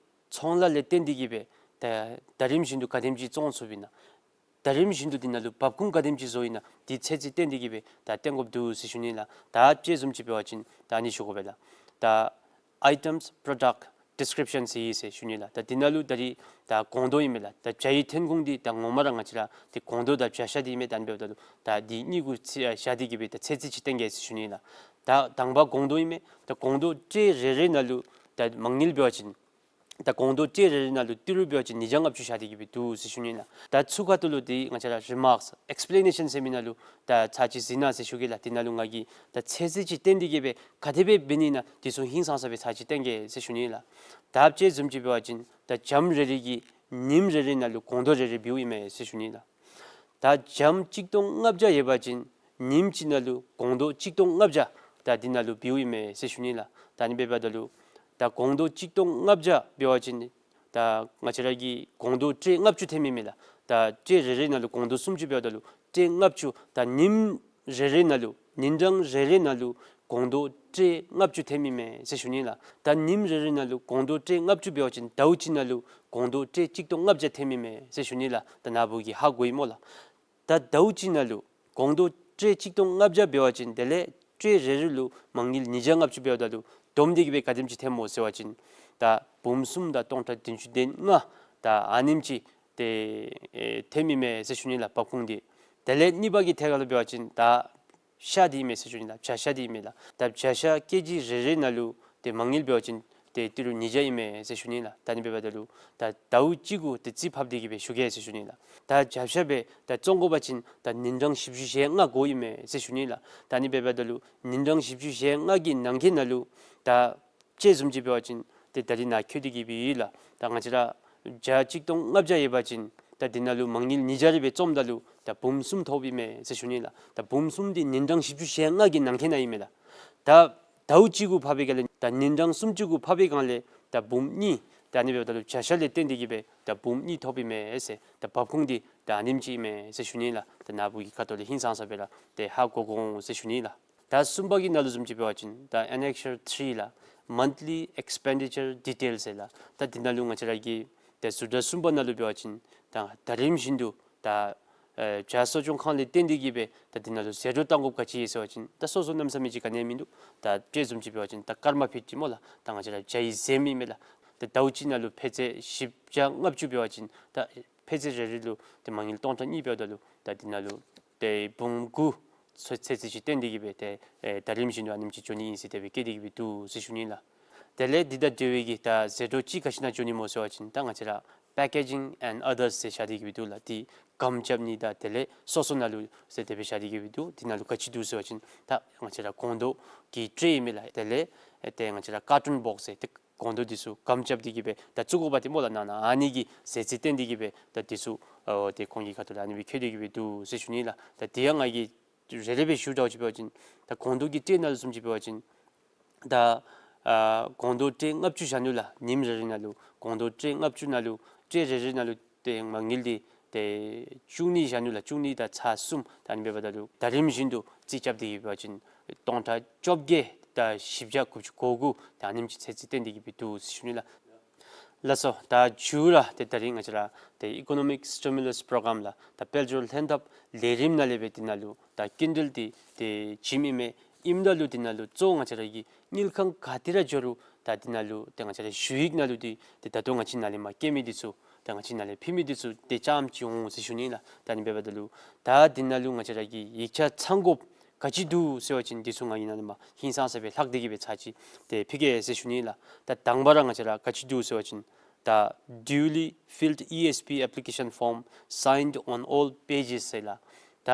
ཚོང་ལཱ་ལས་བརྟེན་ཏེ་གིས་སྦེ་ད་ད་རིམ་བཞིན་དུ་ག་དེམ་ཅིག་བཙོང་ཚུགསཔ་ཨིན་ན། ད་རིམ་བཞིན་དུ་འདི་ནང་ལུ་འབབ་ཁུངས་ག་དེམ་ཅིག་བཟོ་ཡི་ན་འདི་ཚད་རྩིས་བཏོན་ཏེ་གིས་སྦེ་ད་བཏོན་དགོཔ་འདུག་ཟེར་ཞུ་ནི་ལགས། ད་དཔྱེ་བཟུམ་ཅིག་འབད་བ་ཅིན་ད་ཨ་ནི་ཞུ་དགོ་པས་ལགས། ད་items product description ཟེར་ཡི་ཟེར་ཞུ་ནི་ལགས། ད་འདི་ནང་ལུ་ད་རིས་ད་གོང་ཏོ་ཨིན་མས་ལགས། ད་བྱ་ཡི་ཐོན་ཁུངས་འདི་ད་ངོ་མ་ར་ང་བཅས་ར་ཏེ་གོང་ཏོ་དང་བྱ་ཤ་འདི་ཨིན་མས། ད་ཨ་ནི་འབདཝ་ད་ལུ་ད་འདི་གཉིས་གུ་ཚད་བཞག་སྟེ་གིས་སྦེ་ད་ཚད་རྩིས་ཅིག་བཏོན་གེ་ཟེར་ཞུ་ནི་ལགས། ད་དང་པ་གོང་ཏོ་ཨིན་མས། ད་གོང་ཏོ་ཊྲེ་རེ་རེ་ནང་ལུ་ད་མ་དངུལ་འབད་བ་ཅིན་ད་གོང་ཏོ་ཊྲེ་རེ་རེ་ནང་ལུ་ཏི་རུ་འབད་བ་ཅིན་ཉིས་བརྒྱ་ལྔ་བཅུ་བཞག་སྟེ་གིས་སྦེ་འདུག་ཟེར་ཞུ་ནི་ལགས། ད་ཚུར་ཁ་ཐུག་ལུ་འདི་ང་བཅས་ར་རི་མཱརཀསི་ཨེགསི་པི་ལེ་ནེ་ཤཱན་ཟེར་མི་ནང་ལུ་ད་ཚར་གཅིག་གཟིགས་གནང་ཟེར་ཞུ་གེ་ལགས། འདི་ནང་ལུ་ང་གིས་ད་ཚད་རྩིས་ཅིག་བཏོན་ཏེ་གིས་སྦེ་ག་དེ་སྦེ་འབད་ནི་ཨིན་ན་འདི་ཚུ་ཧིང་སངས་ས་སྦེ་ཚར་གཅིག་བཏོན་གེ་ཟེར་ཞུ་ནི་ལགས། ད་དཔྱེ་བཟུམ་ཅིག་འབད་བ་ཅིན་ད་བྱམོ་རེ་རེ་གིས་ཉིནམ་རེ་རེ་ནང་ལུ་གོང་ཏོ་རེ་རེ་འབདཝ་ཨིན་མས་ཟེར་ཞུ་ནི་ལགས། ད་བྱམོ་གཅིག་སྟོང་ལྔ་བརྒྱ་ཡོད་པ་ཅིན་ཉིནམ་གཅིག་ནང་ལུ་གོང་ཏོ་གཅིག་སྟོང་ལྔ་བརྒྱ་ད་འདི་ནང་ལུ་འབདཝ་ཨིན་མས་ཟེར་ཞུ་ནི་ལགས། ད་ཨ་ནི་འབདཝ་ད་ལུ་ད་གོང་ཏོ་གཅིག་སྟོང་ལྔ་བརྒྱ་འབད་བ་ཅིན་ད་ང་བཅས་ར་གི་གོང་ཏོ་ཊྲེ་ལྔ་བཅུ་ཐོནམ་ཨིན་མས་ལགས། ད་ཊྲེ་རེ་རེ་ནང་ལུ་གོང་ཏོ་སུམ་ཅུ་འབདཝ་ད་ལུ་ཊྲེ་ལྔ་བཅུ་ད་ཉིནམ་རེ་རེ་ནང་ལུ་ཉིན་གྲངས་རེ་རེ་ནང་ལུ་ སྒོང་རྡོག་ཊེ་ལྔ་བཅུ་ཐོནམ་ཨིན་མས་ཟེར་ཞུ་ནི་ལགས། ད་ཉིནམ་རེ་རེ་ནང་ལུ་སྒོང་རྡོག་ཊེ་ལྔ་བཅུ་འབད་བ་ཅིན་ཟླཝ་གཅིག་ནང་ལུ་སྒོང་རྡོག་ཊེ་གཅིག་སྟོང་ལྔ་བརྒྱ་ཐོནམ་ཨིན་མས་ཟེར་ཞུ་ནི་ལགས། ད་ནཱ་བུ་གིས་ཧ་གོ་ཡི་སྨོ་ལགས། ད་ཟླཝ་གཅིག་ནང་ལུ་སྒོང་རྡོག་ཊེ་གཅིག་སྟོང་ལྔ་བརྒྱ་འབད་བ་ཅིན་དེ་ལས་ཊེ་རེ་རེ་ལུ་མ་དངུལ་ཉིས་བརྒྱ་ལྔ་བཅུ་འབདཝ་ད་ལུ་བསྡོམས་ཏེ་གི་སྦེ་ག་དེམ་ཅིག་ཐོནམ་སྨོ་ཟེར་བ་ཅིན་ད་འབུམ་གསུམ་དང་སྟོང་ཕྲག་བདུན་ཅུ་དོན་ལྔ་ད་ཨ་ནེམ་ཅིག་ཏེ་ཨེ་ཐོནམ་ཨིན་མས་ཟེར་ཞུ་ནི་ལགས། འབབ་ཁུངས་འདི། དེ་ལས་གཉིས་པ་གི་ཐད་ཁར་ལུ་འབད་བ་ཅིན་ད་ཤ་འདི་ཨིན་མས་ཟེར་ཞུ་ནི་ལགས། བྱ་ཤ་འདི་ཨིན་མས་ལགས། ད་བྱ་ཤ་ཀེ་ཇི་རེ་རེ་ནང་ལུ་ཏེ་མ་དངུལ་འབད་བ་ཅིན་ཏེ་ཏི་རུ་ཉིས་བརྒྱ་ཨིན་མས་ཟེར་ཞུ་ནི་ལགས། ད་ཨ་ནི་འབདཝ་ད་ལུ་ད་ཟླཝ་གཅིག་གུ་ཏེ་རྩིས་ཕབ་སྟེ་གི་སྦེ་ཞུ་གེ་ཟེར་ཞུ་ནི་ལགས། ད་བྱ་ཤ་སྦེ་ད་བཙོང་དགོ་པ་ཅིན་ད་ཉིན་གྲངས་བཞི་བཅུ་ཞེ་ལྔ་དགོ་ཨིན་མས་ཟེར་ཞུ་ནི་ལགས། ད་ཨ་ནི་འབདཝ་ད་ལུ་ཉིན་གྲངས་བཞི་བཅུ་ཞེ་ལྔ་གི་ནང་འཁོད་ནང་ལུ་ད་ཅི་བཟུམ་ཅིག་འབད་བ་ཅིན་ཏེ་ད་རིས་ནཱ་འཁོད་དེ་གི་སྦེ་ཡོད་ལགས། ད་ང་བཅས་ར་བྱ་གཅིག་སྟོང་ལྔ་བརྒྱ་ཡོད་པ་ཅིན་ད་འདི་ནང་ལུ་མ་དངུལ་ཉིས་བརྒྱ་རེ་སྦེ་བཙོངམ་ད་ལུ་ད་འབུམ་གསུམ་ཐོབ་ཨིན་མས་ཟེར་ཞུ་ནི་ལགས། ད་འབུམ་གསུམ་འདི་ཉིན་གྲངས་བཞི་བཅུ་ཞེ་ལྔ་གི་ནང་འཁོད་ནང་ཨིན་མས་ལགས། ད་ཟླཝ་གཅིག་གུ་ཕབ་པའི་སྒང་ལས་ད་ཉིན་གྲངས་སུམ་ཅུ་གུ་ཕབ་པའི་སྒང་ལས་ད་འབུམ་གཉིས། ད་ཨ་ནི་འབདཝ་ད་ལུ་བྱ་ཤ་ལས་བརྟེན་ཏེ་གི་སྦེ་ད་འབུམ་གཉིས་ཐོབ་ཨིན་མས་ཟེར། ད་འབབ་ཁུངས་འདི་ད་ཨ་ནེམ་ཅིག་ཨིན་མས་ཟེར་ཞུ་ནི་ལགས། ད་ནཱ་བུ་གི་ཁ་ཐུག་ལས་ཧིང་སངས་ས་སྦེ་ར་ཏེ་ཧ་གོ་དགོ་འོང་ཟེར་ཞུ་ནི་ལགས། ད་གསུམ་པ་གི་ནང་ལུ་བཟུམ་ཅིག་འབད་བ་ཅིན་ད་Annexure three ལགས། Monthly expenditure details ཟེར་ལགས། ད་འདི་ནང་ལུ་ང་བཅས་ར་གི་ད་ཟུར་ཟ་གསུམ་པ་ནང་ལུ་འབད་བ་ཅིན་ད་ད་རིམ་བཞིན་དུ་ད་ཨེ་བྱ་གསོ་སྐྱོང་ཁང་ལས་བརྟེན་ཏེ་གི་སྦེ་ད་འདི་ནང་ལུ་ཟད་འགྲོ་བཏང་དགོཔ་ག་ཅི་ཡོད་ཟེར་བ་ཅིན་ད་སོ་སོ་གནམ་མེད་ས་མེད་ཅིག་ག་ནི་ཡང་མིན་འདུག། ད་དཔེ་བཟུམ་ཅིག་འབད་བ་ཅིན་ད་སྐར་མ་ཕུད་ཅིག་སྨོ་ལགས། ད་ང་བཅས་ར་བྱ་ཡི་གཟན་ཨིན་མས་ལགས། ད་ཟླཝ་གཅིག་ནང་ལུ་ཕད་ཚོད་བཞི་བརྒྱ་ལྔ་བཅུ་འབད་བ་ཅིན་ད་ཕད་ཚོད་རེ་རེ་ལུ་ཏེ་མ་དངུལ་སྟོང་ཕྲག་གཉིས་འབདཝ་ད་ལུ་ད་འདི་ནང་ལུ་ཏེ་འབུམ་དགུ་ཚོད་ཚོད་ཅིག་བཏོན་ཏེ་གི་སྦེ་ཏེ་ཨེ་ད་རིམ་བཞིན་དུ་ཨ་ནེམ་ཅིག་འགྱོ་ནི་ཨིན་ཟེར་དེ་སྦེ་བཀོད་དེ་གི་སྦེ་འདུག་ཟེར་ཞུ་ནི་ལགས། དེ་ལས་འདི་དང་འབྲེལ་བའི་གི་ད་ཟད་འགྲོ་ཅིག་ག་ཅི་ནང་འགྱོ་ནི་སྨོ་ཟེར་བ་ཅིན་ད་ང་བཅས་ར་Packaging and others ཟེར་བཞག་སྟེ་གི་སྦེ་འདུག་ལགས། འདི་སྒམ་རྐྱབ་ནི་དང་དེ་ལས་སོ་སོ་ནང་ལུ་ཟེར་དེ་སྦེ་བཞག་སྟེ་གི་སྦེ་འདུག། འདི་ནང་ལུ་ག་ཅི་འདུག་ཟེར་བ་ཅིན་ད་ང་བཅས་ར་སྒོང་རྡོག་གི་ཊེ་ཨིན་མས་ལགས། དེ་ལས་ཨེ་ཏེ་ང་བཅས་ར་ཀར་ཊུན་བོགསི་ཟེར་ཏེ་སྒོང་རྡོག་འདི་ཚུ་སྒམ་རྐྱབ་སྟེ་གི་སྦེ་ད་བཙུགས་དགོཔ་འདི་སྨོ་ལགས། ནང་ན་ཨ་ནི་གི་ཟད་རྩིས་བཏོན་ཏེ་གི་སྦེ་ད་འདི་ཚུ་ཨོ་ཏེ་ཁོང་གི་ཁ་ཐུག་ལས་ཨ་ནི་སྦེ་འཁོད་དེ་གི་སྦེ་འདུག་ཟེར་ཞུ་ནི་ལགས། ད་འདི་ཡང་ང་གིས་རེ་རེ་སྦེ་ཞུ་དྲགས་ཅིག་འབད་བ་ཅིན་ད་སྒོང་རྡོག་གི་ཊེ་ནང་ལུ་བཟུམ་ཅིག་འབད་བ་ཅིན་ད་ཨ་སྒོང་རྡོག་ཊེ་ལྔ་བཅུ་བཞག་ནུག་ལགས། ཉིནམ་རེ་རེ་ནང་ལུ་སྒོང་རྡོག་ཊེ་ལྔ་བཅུ་ནང་ལུ་ཊེ་རེ་རེ་ནང་ལུ་ཏེ་མ་དངུལ་འདི་ཏེ་བཅུ་གཉིས་བཞག་ནུག་ལགས། བཅུ་གཉིས་དང་ཚག་གསུམ། ད་ཨ་ནི་འབདཝ་ད་ལུ་ད་རིམ་བཞིན་དུ་རྩིས་རྐྱབ་སྟེ་གི་འབད་བ་ཅིན་སྟོང་ཕྲག་བཅོ་བརྒྱད་དང་བཞི་བརྒྱ་དགུ་བཅུ་གོ་དགུ་ད་ཨ་ནེམ་ཅིག་ཚོད་རྩིས་བཏོན་ཏེ་གི་སྦེ་འདུག་ཟེར་ཞུ་ནི་ལགས། ལགས་སོ། ད་མཇུག་ར་ཏེ་ད་རིས་ང་བཅས་ར་ཏེ་Economic Stimulus Program ལགས། ད་དཔལ་འབྱོར་ལྷན་ཐབས་ལས་རིམ་ནང་ལས་སྦེ་འདི་ནང་ལུ་ད་སྐྱིན་འགྲུལ་འདི་ཏེ་བྱིནམ་ཨིན་མས། ཨིནམ་ད་ལུ་འདི་ནང་ལུ་གཙོ་བོ་ང་བཅས་ར་གི་དངུལ་ཁང་ག་ཏེ་ར་འགྱོ་རུང་ད་འདི་ནང་ལུ་ཏེ་ང་བཅས་ར་ཞུ་ཡིག་ནང་ལུ་འདི་ཏེ་ད་ལྟོ་ང་བཅས་ནཱ་ལས་མར་བཀལ་མི་འདི་ཚུ་ད་ང་བཅས་ནཱ་ལས་ཕུལ་མི་འདི་ཚུ་ཏེ་རྐྱངམ་ཅིག་འོང་ཟེར་ཞུ་ནི་ལགས། ད་ཨ་ནི་འབདཝ་ད་ལུ་ད་འདི་ནང་ལུ་ང་བཅས་ར་གི་ཡིག་ཆ་ཚང་དགོཔ་ག་ཅི་འདུག་ཟེར་བ་ཅིན་འདི་ཚུ་ང་གིས་ནཱ་ལས་མར་ཧིང་སངས་ས་སྦེ་ལྷག་སྟེ་གི་སྦེ་ཚར་ཅིག་ཏེ་ཕུལ་གེ་ཟེར་ཞུ་ནི་ལགས། ད་དང་པ་ར་ང་བཅས་ར་ག་ཅི་འདུག་ཟེར་བ་ཅིན་ད་duly filled E S P application form signed on all pages ཟེར་ལགས། ད་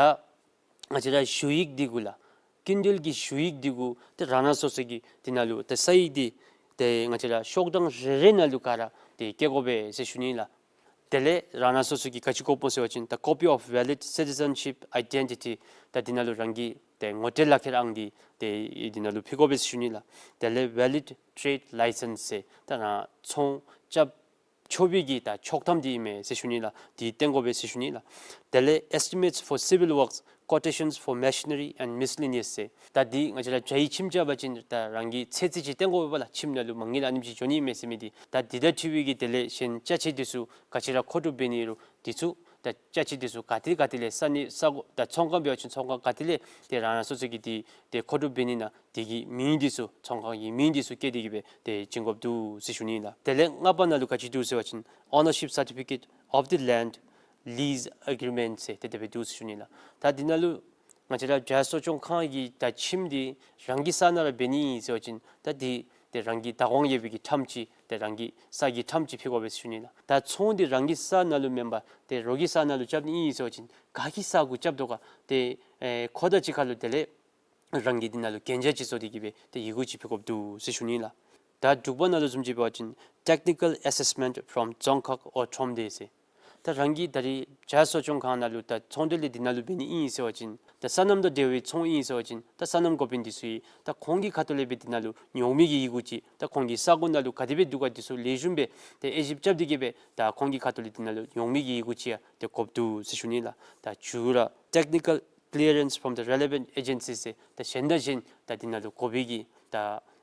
ང་བཅས་ར་ཞུ་ཡིག་འདི་གུ་ལགས། སྐྱིན་འགྲུལ་གྱི་ཞུ་ཡིག་འདི་གུ་ཏེ་རང་རང་སོ་སོ་གི་འདི་ནང་ལུ་ཏེ་ས་ཡིག་འདི་ཏེ་ང་བཅས་ར་ཤོག་གྲངས་རེ་རེ་ནང་ལུ་ག་ར་ཏེ་བཀལ་དགོ་པས་ཟེར་ཞུ་ནི་ལགས། དེ་ལས་རང་རང་སོ་སོ་གི་ག་ཅི་དགོཔ་སྨོ་ཟེར་བ་ཅིན་ད་copy of valid citizenship identity ད་འདི་ནང་ལུ་རང་གི་ཏེ་ངོ་སྤྲོད་ལག་ཁྱེར་ཨང་འདི་ཏེ་འདི་ནང་ལུ་ཕུལ་དགོ་པས་ཟེར་ཞུ་ནི་ལགས། དེ་ལས་valid trade license ཟེར་ད་རང་ཚོང་རྐྱབ་ཆོག་པའི་གི་ད་ཆོག་ཐམ་འདི་ཨིན་མས་ཟེར་ཞུ་ནི་ལགས། འདི་སྟོན་དགོ་པས་ཟེར་ཞུ་ནི་ལགས། དེ་ལས་estimates for civil works, quotations for machinery and miscellaneous ཟེར་ད་འདི་ང་བཅས་ར་བྱ་ཡི་ཁྱིམ་རྐྱབ་པ་ཅིན་ད་རང་གི་ཚོད་རྩིས་ཅིག་སྟོན་དགོ་པས་ལགས། ཁྱིམ་ནང་ལུ་མ་དངུལ་ཨ་ནེམ་ཅིག་འགྱོ་ནི་ཨིན་མས་ཟེར་མི་འདི་ད་འདི་དང་འཁྲིལ་བའི་གི་དེ་ལས་གཞན་ཅ་ཆས་འདི་ཚུ་ག་ཅི་ར་མཁོ་སྒྲུབ་འབད་ནི་རུང་འདི་ཚུ་ད་ཅ་ཆས་འདི་ཚུ་ག་ཏེ་ག་ཏེ་ལས་ས་གནས་ས་གོ་ད་ཚོང་ཁང་འབད་བ་ཅིན་ཚོང་ཁང་ག་ཏེ་ལས་ཏེ་རང་རང་སོ་སོ་གི་འདི་ཏེ་མཁོ་སྒྲུབ་འབད་ནི་ནང་འདི་གི་མིང་འདི་ཚུ་ཚོང་ཁང་གི་མིང་འདི་ཚུ་བཀོད་དེ་གི་སྦེ་ཏེ་བྱིན་དགོཔ་འདུག་ཟེར་ཞུ་ནི་ལགས། དེ་ལས་ལྔ་པ་ནང་ལུ་ག་ཅི་འདུག་ཟེར་བ་ཅིན་ownership certificate of the land lease agreement ཟེར་ཏེ་དེ་སྦེ་འདུག་ཟེར་ཞུ་ནི་ལགས། ད་འདི་ནང་ལུ་ང་བཅས་ར་བྱ་གསོ་སྐྱོང་ཁང་གི་ད་ཁྱིམ་འདི་རང་གི་ས་ནང་ར་འབད་ནི་ཨིན་ཟེར་བ་ཅིན་ད་འདི་ཏེ་རང་གི་བདག་དབང་ཡོད་པའི་གི་ཁྲམ་ཅིག་ཏེ་རང་གི་ས་གི་ཁྲམ་ཅིག་ཕུལ་དགོ་པས་ཟེར་ཞུ་ནི་ལགས། ད་ཚོང་འདི་རང་གི་ས་ནང་ལུ་མེན་པར་ཏེ་རོགས་ཀྱི་ས་ནང་ལུ་རྐྱབ་ནི་ཨིན་ཟེར་བ་ཅིན་ག་གི་ས་གུ་རྐྱབ་དོ་ག་ཏེ་ཨེ་ཁོ་དང་གཅིག་ཁར་ལུ་དེ་ལས་རང་གི་འདི་ནང་ལུ་གན་རྒྱ་ཅིག་བཟོ་སྟེ་གི་སྦེ་ཏེ་ཡི་གུ་ཅིག་ཕུལ་དགོཔ་འདུག་ཟེར་ཞུ་ནི་ལགས། ད་དྲུག་པ་ནང་ལུ་བཟུམ་ཅིག་འབད་བ་ཅིན་technical assessment from རྫོང་ཁག་འོག་ཁྲོམ་སྡེ་ཟེར། ད་རང་གི་ད་རིས་བྱ་གསོ་སྐྱོང་ཁང་ནང་ལུ་ད་ཚོང་འབྲེལ་འདི་ནང་ལུ་འབད་ནི་ཨིན་ཟེར་བ་ཅིན་ད་སོ་ནམ་དང་འབྲེལ་བའི་ཚོང་ཨིན་ཟེར་བ་ཅིན་ད་སོ་ནམ་འགོ་དཔོན་འདི་ཚུ་གིས་ད་ཁོང་གི་ཁ་ཐུག་ལས་སྦེ་འདི་ནང་ལུ་ཉོག་མེད་ཀྱི་ཡི་གུ་ཅིག་ད་ཁོང་གི་ས་གོ་ནང་ལུ་ག་དེ་སྦེ་འདུག་ག་འདི་ཚུ་ལེགས་ཤོམ་སྦེ་ཏེ་དབྱེ་ཞིབ་རྐྱབ་སྟེ་གི་སྦེ་ད་ཁོང་གི་ཁ་ཐུག་ལས་འདི་ནང་ལུ་ཉོག་མེད་ཀྱི་ཡི་གུ་ཅིག་ཡང་ཏེ་དགོཔ་འདུག་ཟེར་ཞུ་ནི་ལགས། ད་མཇུག་ར་technical clearance from the relevant agencies ཟེར་ད་གཞན་དང་གཞན་ད་འདི་ནང་ལུ་དགོ་པའི་གི་ད་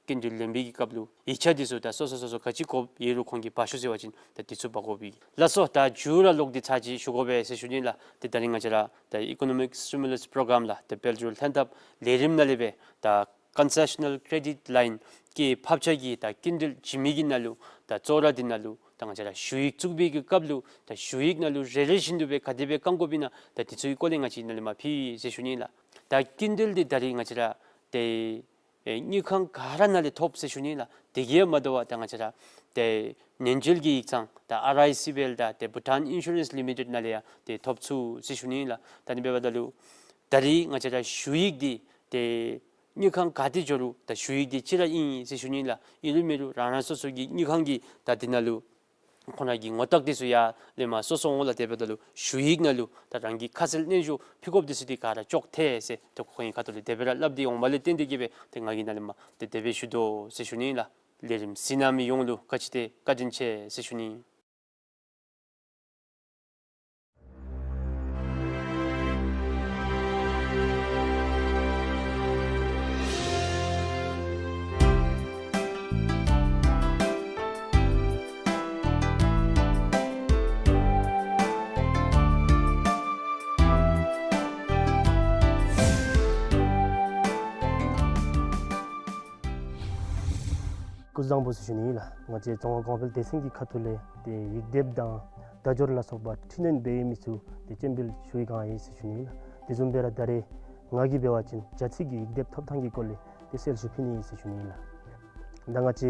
སྐྱིན་འགྲུལ་ལེན་པའི་གི་སྐབས་ལུ་ཡིག་ཆ་འདི་ཚུ་ད་སོ་སོ་སོ་སོ་ག་ཅི་དགོཔ་ཨིན་རུང་ཁོང་གིས་འབག་ཤོག་ཟེར་བ་ཅིན་ད་འདི་ཚུ་འབག་དགོ་པའི་ལགས་སོ། ད་མཇུག་ར་ལོག་སྟེ་ཚར་ཅིག་ཞུ་དགོ་པས་ཟེར་ཞུ་ནི་ལགས། ཏེ་ད་རིས་ང་བཅས་ར་ད་economic stimulus program ལགས་ཏེ་དཔལ་འབྱོར་ལྷན་ཐབས་ལས་རིམ་ནང་ལས་སྦེ་ད་concessional credit line གི་ཕབ་ཆ་གི་ད་སྐྱིན་འགྲུལ་བྱིན་མི་གི་ནང་ལུ་ད་གཙོ་བོ་ར་འདི་ནང་ལུ་ད་ང་བཅས་ར་ཞུ་ཡིག་བཙུགས་པའི་གི་སྐབས་ལུ་ད་ཞུ་ཡིག་ནང་ལུ་རེ་རེ་བཞིན་དུ་སྦེ་ག་དེ་སྦེ་བཀང་དགོཔ་ཨིན་ན་ད་འདི་ཚུ་གི་སྐོར་ལས་ང་བཅས་ནཱ་ལས་མར་ཕུལ་ཡི་ཟེར་ཞུ་ནི་ལགས། ད་སྐྱིན་འགྲུལ་འདི་ད་རིས་ང་བཅས་ར་ཏེ་ཨེ་དངུལ་ཁང་ག་ར་ནང་ལས་ཐོབ་ཟེར་ཞུ་ནི་ལགས། དེ་གིས་མ་དོ་བར་ད་ང་བཅས་ར་ཏེ་ཉེན་བཅོལ་གྱི་ཡིག་ཚང་ད་ཨར་ཨའི་སི་བེལ་དང་ཏེ་Bhutan Insurance Limited ནང་ལས་ཡང་ཏེ་ཐོབ་ཚུགས་ཟེར་ཞུ་ནི་ལགས། ད་ནི་འབདཝ་ད་ལུ་ད་རིས་ང་བཅས་ར་ཞུ་ཡིག་འདི་ཏེ་དངུལ་ཁང་ག་ཏེ་འགྱོ་རུང་ད་ཞུ་ཡིག་འདི་གཅིག་ར་ཨིན་ཟེར་ཞུ་ནི་ལགས། ཨིན་རུང་མེན་རུང་རང་རང་སོ་སོ་གི་དངུལ་ཁང་གི་ད་འདི་ནང་ལུ་ཁོང་ར་གི་ངོ་རྟགས་འདི་ཚུ་ཡར་ལས་མར་སོ་སོ་འོང་ལགས། དེ་འབདཝ་ད་ལུ་ཞུ་ཡིག་ནང་ལུ་ད་རང་གི་ཁ་གསལ་སྙན་ཞུ་ཕུལ་དགོཔ་འདི་ཚུ་འདི་ག་ར་ཅོག་འཐད་ཟེར་ཏེ་ཁོང་གི་ཁ་ཐུག་ལས་དེ་སྦེ་ར་སླབ་སྟེ་འོངམ་ལས་བརྟེན་ཏེ་གིས་སྦེ་ཏེ་ང་གིས་ནཱ་ལས་མར་ཏེ་དེ་སྦེ་ཞུ་དོ་ཟེར་ཞུ་ནི་ལགས། ལས་རིམ་གཟིགས་གནང་མི་ཡོངས་ལུ་ག་ཅི་ཏེ་བཀའ་དྲིན་ཆེ་ཟེར་ཞུ་ནི། སྐུ་གཟུགས་བཟང་པོ་ཟེར་ཞུ་ནི་ལགས། ང་བཅས་རྫོང་ཁ་གོང་འཕེལ་སྡེ་ཚན་གྱི་ཁ་ཐུག་ལས་ཏེ་ཡིག་སྡེབ་དང་བརྡ་སྦྱོར་ལ་སོགས་པ་འཕྲི་སྣོན་འབད་མི་ཚུ་ཏེ་སྤྱན་འབུལ་ཞུ་བའི་བསྒང་ཨིན་ཟེར་ཞུ་ནི་ལགས། དེ་བཟུམ་སྦེ་ར་ད་རིས་ང་གིས་འབད་བ་ཅིན་བྱ་ཚིག་གི་ཡིག་སྡེབ་ཐོབ་ཐངས་ཀྱི་སྐོར་ལས་ཏེ་གསལ་ཞུ་ཕུལ་ནི་ཨིན་ཟེར་ཞུ་ནི་ལགས། ད་ང་བཅས་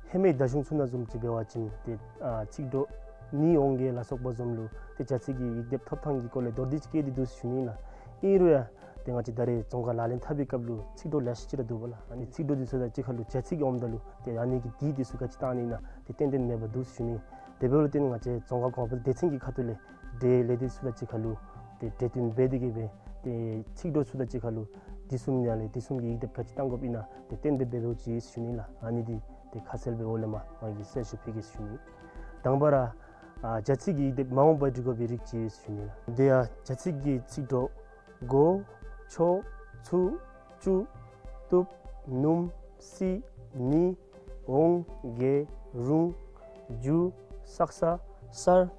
ཧེ་མའི་ད་གཞུང་ཚུ་ནང་བཟུམ་ཅིག་འབད་བ་ཅིན་ཏེ་ཨ་ཚིག་གྲོགས་ནི་འོང་གེ་ལ་སོགས་པ་བཟུམ་ལུ་ཏེ་བྱ་ཚིག་གི་ཡིག་སྡེབ་ཐོབ་ཐངས་ཀྱི་སྐོར་ལས་མདོར་བསྡུས་ཅིག་བཀོད་དེ་འདུག་ཟེར་ཞུ་ནི་ལགས། ཨིན་རུང་ཡང་ཏེ་ང་བཅས་ད་རིས་རྫོང་ཁ་ལག་ལེན་འཐབ་པའི་སྐབས་ལུ་ཚིག་གྲོགས་ལེ་ཤ་ཅིག་ར་འདུག་པ་ལགས། ཨ་ནི་ཚིག་གྲོགས་འདི་ཚུ་དང་གཅིག་ཁར་ལུ་བྱ་ཚིག་འོངམ་ད་ལུ་ཏེ་ཨ་ནི་གི་དེ་འདི་ཚུ་ག་ཅི་བཏང་ནི་ཨིན་ན་ཏེ་ཏན་ཏན་མེད་པར་འདུག་ཟེར་ཞུ་ནི། དེ་འབདཝ་ལས་བརྟེན་ང་བཅས་རྫོང་ཁ་གོང་འཕེལ་སྡེ་ཚན་གྱི་ཁ་ཐུག་ལས་འབྲེལ་ཡོད་ལས་སྡེ་ཚུ་དང་གཅིག་ཁར་ལུ་ཏེ་གྲོས་བསྟུན་འབད་དེ་གིས་སྦེ་ཏེ་ཚིག་གྲོགས་ཚུ་དང་གཅིག་ཁར་ལུ་དེ་བཟུམ་ཡང་ལས་དེ་བཟུམ་གྱི་ཡིག་སྡེབ་ག་ཅི་བཏང་དགོཔ་ཨིན་ན་ཏེ་གཏན་འབེབས་འབད་འབདཝ་ཅིག་ཨིན་ཟེར་ཞུ་ནི་ལགས། ཨ་ནི་འདི་ཏེ་ཁ་གསལ་སྦེ་འོག་ལས་མར་ང་གིས་གསལ་ཞུ་ཕུལ་གེ་ཟེར་ཞུ་ནི། དང་པ་ར་ཨ་བྱ་ཚིག་གི་ཡིག་སྡེབ་མ་འོངས་པར་འབྲི་དགོ་པའི་རིགས་ཅིག་ཨིན་ཟེར་ཞུ་ནི་ལགས། དེ་ཡང་བྱ་ཚིག་གི་ཚིག་གྲོགས་དགོ། ཆོག། ཚུགས། བཅུག། བཏུབ། ནུམ། སྲིད། ནི། འོང་། གེ། རུང་། རྒྱུ། སག་ས། སར་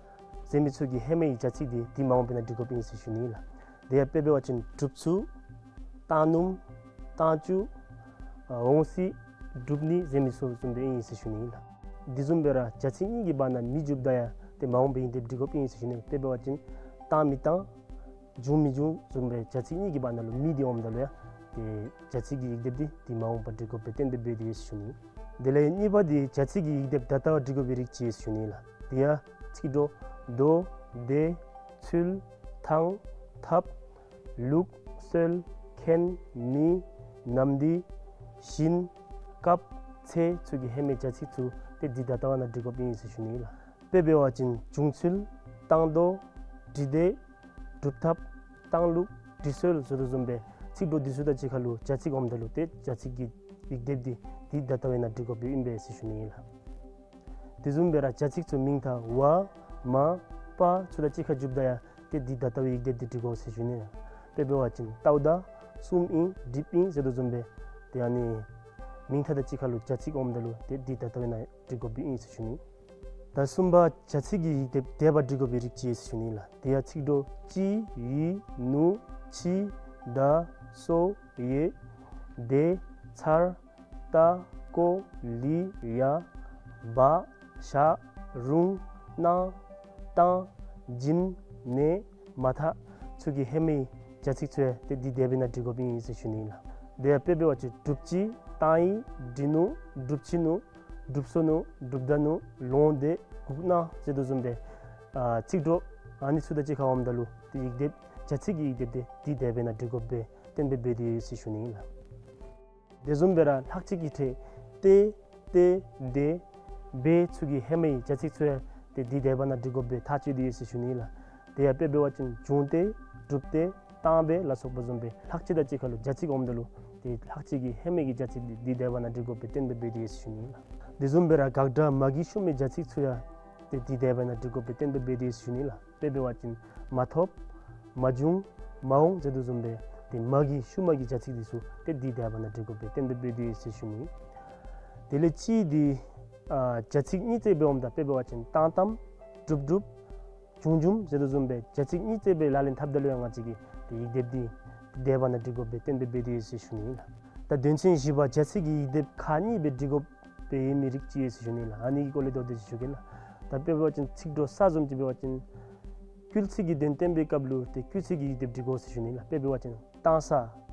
ཟེར་མི་ཚུ་གི་ཧེ་མའི་བྱ་ཚིག་འདི་འདི་མ་འོངས་པའི་ནང་འབྲི་དགོཔ་ཨིན་ཟེར་ཞུ་ནི་ལགས། དེ་ཡང་དཔེ་འབད་བ་ཅིན་གྲུབ་ཚུགས། བཏང་ནུམ། བཏང་བཅུག། འོང་སྲིད། འགྲུབ་ནི་ཟེར་མི་ཚུ་བཟུམ་སྦེ་ཨིན་ཟེར་ཞུ་ནི་ལགས། དེ་བཟུམ་སྦེ་ར་བྱ་ཚིག་གཉིས་ཀྱི་བར་ན་མི་འཇུགཔ་ད་ཡང་ཏེ་མ་འོངས་པའི་ཡིག་སྡེབ་འབྲི་དགོཔ་ཨིན་ཟེར་ཞུ་ནི། དཔེ་འབད་བ་ཅིན་བཏང་མི་བཏང་། འབྱུང་མི་འབྱུང་བཟུམ་སྦེ་བྱ་ཚིག་གཉིས་ཀྱི་བར་ན་ལུ་མི་འདི་འོངམ་ད་ལུ་ཡང་ཏེ་བྱ་ཚིག་གི་ཡིག་སྡེབ་འདི་འདི་མ་འོངས་པར་འབྲི་དགོཔ་སྦེ་གཏན་འབེབས་འབད་དེ་ཡོད་ཟེར་ཞུ་ནི། དེ་ལས་གཉིས་པ་འདི་བྱ་ཚིག་གི་ཡིག་སྡེབ་ད་ལྟ་བ་འབྲི་དགོ་པའི་རིགས་ཅིག་ཨིན་ཟེར་ཞུ་ནི་ལགས། དེ་ཡང་ཚིག་གྲོགས་དོ། དེ། ཚུལ། ཐང་། ཐབས། ལུགས། སྲོལ། མཁན། མི། ནམ་དུས། བཞིན། སྐབས། ཚེས་ཚུ་གི་ཧེ་མའི་བྱ་ཚིག་ཚུ་ཏེ་འདི་ད་ལྟ་བ་ནང་འབྲི་དགོཔ་ཨིན་ཟེར་ཞུ་ནི་ལགས། དཔེ་འབད་བ་ཅིན་འབྱུང་ཚུལ། བཏང་དོ། འབྲི་དེ། སྒྲུབ་ཐབས། བཏང་ལུགས། འབྲི་སྲོལ་ཟེར་དོ་བཟུམ་སྦེ་ཚིག་གྲོགས་འདི་ཚུ་དང་གཅིག་ཁར་ལུ་བྱ་ཚིག་འོངམ་ད་ལུ་ཏེ་བྱ་ཚིག་གི་ཡིག་སྡེབ་འདི་འདི་ད་ལྟ་བའི་ནང་འབྲི་དགོཔ་སྦེ་ཨིན་པས་ཟེར་ཞུ་ནི་ཨིན་ལགས། དེ་བཟུམ་སྦེ་ར་བྱ་ཚིག་ཚུ་མིང་མཐའ་བ་མ་པ་ཚུ་དང་གཅིག་ཁར་འཇུགཔ་ད་ཡང་ཏེ་འདི་ད་ལྟ་བའི་ཡིག་སྡེབ་འདི་འབྲི་དགོ་ཟེར་ཞུ་ནི་ཨིན་ལགས། དཔེ་འབད་བ་ཅིན་ལྟཝ་ད། གསུམ་ཨིན། འགྲིགཔ་ཨིན་ཟེར་དོ་བཟུམ་སྦེ་ཏེ་ཨ་ནི་མིང་མཐའ་དང་གཅིག་ཁར་ལུ་བྱ་ཚིག་འོངམ་ད་ལུ་ཏེ་འདི་ད་ལྟ་བའི་ནང་འབྲི་དགོཔ་སྦེ་ཨིན་ཟེར་ཞུ་ནི། ད་གསུམ་པ་བྱ་ཚིག་གི་ཡིག་སྡེབ་འདས་པ་འབྲི་དགོ་པའི་རིགས་ཅིག་ཨིན་ཟེར་ཞུ་ནི་ལགས། དེ་ཡང་ཚིག་གྲོགས་ཅི། ཡི། ནུ། ཆི། ད། སོ། ཡེ། དེ། ཚར། ད། ཀོ། ལི། ཡ། བ། ཞ། རུང་། གནང་། བཏང་། བྱིན། ནེ། མ་ཐག་ཚུ་གི་ཧེ་མའི་བྱ་ཚིག་ཚུ་ཡང་ཏེ་འདི་འདས་པའི་ནང་འབྲི་དགོཔ་ཨིན་ཟེར་ཞུ་ནི་ཨིན་ལགས། དེ་ཡང་དཔེ་འབད་བ་ཅིན་གྲུབ་ཅི། བཏང་ཡི། འབྲི་ནུག། གྲུབ་ཅི་ནུག། གྲུབ་སོ་ནུག། གྲུབ་ད་ནུག། ལོང་སྟེ། སྒུག་གནང་ཟེར་དོ་བཟུམ་སྦེ་ཨ་ཚིག་གྲོགས་ཨ་ནི་ཚུ་དང་གཅིག་ཁར་འོངམ་ད་ལུ་ཏེ་ཡིག་སྡེབ་བྱ་ཚིག་གི་ཡིག་སྡེབ་འདི་འདི་འདས་པའི་ནང་འབྲི་དགོཔ་སྦེ་གཏན་འབེབས་འབད་དེ་ཡོད་ཟེར་ཞུ་ནི་ཨིན་ལགས། དེ་བཟུམ་སྦེ་ར་ལྷག་བཅས་ཀྱི་ཕྲད་ཏེ། ཏེ། དེ། བེ་ཚུ་གི་ཧེ་མའི་བྱ་ཚིག་ཚུ་ཡང་ཏེ་འདི་འདས་པ་ནང་འབྲི་དགོཔ་སྦེ་ཐག་བཅད་དེ་ཡོད་ཟེར་ཞུ་ནི་ཨིན་ལགས། དེ་ཡང་དཔེ་འབད་བ་ཅིན་བྱུང་སྟེ། གྲུབ་སྟེ། བཏང་སྦེ་ལ་སོགས་པ་བཟུམ་སྦེ་ལྷག་བཅས་དང་གཅིག་ཁར་ལུ་བྱ་ཚིག་འོངམ་ད་ལུ་ཏེ་ལྷག་བཅས་ཀྱི་ཧེ་མའི་གི་བྱ་ཚིག་འདི་འདི་འདས་པ་ནང་འབྲི་དགོཔ་སྦེ་གཏན་འབེབས་འབད་དེ་ཡོད་ཟེར་ཞུ་ནི་ཨིན་ལགས། དེ་བཟུམ་སྦེ་ར་དགག་སྒྲ་མ་གི་ཤུལ་མའི་བྱ་ཚིག་ཚུ་ཡང་ཏེ་འདི་འདས་པ་ནང་འབྲི་དགོཔ་སྦེ་གཏན་འབེབས་འབད་དེ་ཡོད་ཟེར་ཞུ་ནི་ཨིན་ལགས། དཔེ་འབད་བ་ཅིན་མ་ཐོབ། མ་བྱུང་། མ་འོངས་ཟེར་དོ་བཟུམ་སྦེ་ཏེ་མ་གི་ཤུལ་མ་གི་བྱ་ཚིག་འདི་ཚུ་ཏེ་འདི་འདས་པ་ནང་འབྲི་དགོ་པའི་བསྟན་པའི་སྦེ་འདི་ཡོད་ཟེར་ཞུ་ནི། དེ་ལས་གཅིག་འདི་ཨ་བྱ་ཚིག་གཉིས་བརྩེགས་སྦེ་འོངམ་ད་དཔེ་འབད་བ་ཅིན་བཏང་བཏངམ་བསྒྲུབས་བསྒྲུབསཔ་བྱུང་བྱུངམ་ཟེར་དོ་བཟུམ་སྦེ་བྱ་ཚིག་གཉིས་བརྩེགས་སྦེ་ལག་ལེན་འཐབ་ད་ལུ་ཡང་ང་བཅས་ཀྱིས་ཏེ་ཡིག་སྡེབ་འདི་འདས་པ་ནང་འབྲི་དགོ་པའི་བསྟན་པའི་སྦེ་འདི་ཡོད་ཟེར་ཞུ་ནི་ཨིན་ལགས། ད་དོན་ཚན་བཞི་པ་བྱ་ཚིག་གི་ཡིག་སྡེབ་ཁག་གཉིས་སྦེ་འབྲི་དགོ་པའི་ཡོད་མི་རིགས་ཅིག་ཡོད་ཟེར་ཞུ་ནི་ལགས། ཨ་ནི་གི་སྐོར་ལས་མདོར་བསྡུས་ཅིག་ཞུ་གེ་ལགས། ད་དཔེ་འབད་བ་ཅིན་ཚིག་གྲོགས་ས་བཟུམ་ཅིག་འབད་བ་ཅིན་སྐུལ་ཚིག་གི་དོན་བསྟན་པའི་སྐབས་ལུ་ཏེ་སྐུལ་ཚིག་གི་ཡིག་སྡེབ་འབྲི་དགོ་ཟེར་ཞུ་ནི་ལགས། དཔེ་འབད་བ་ཅིན་བཏང་ས་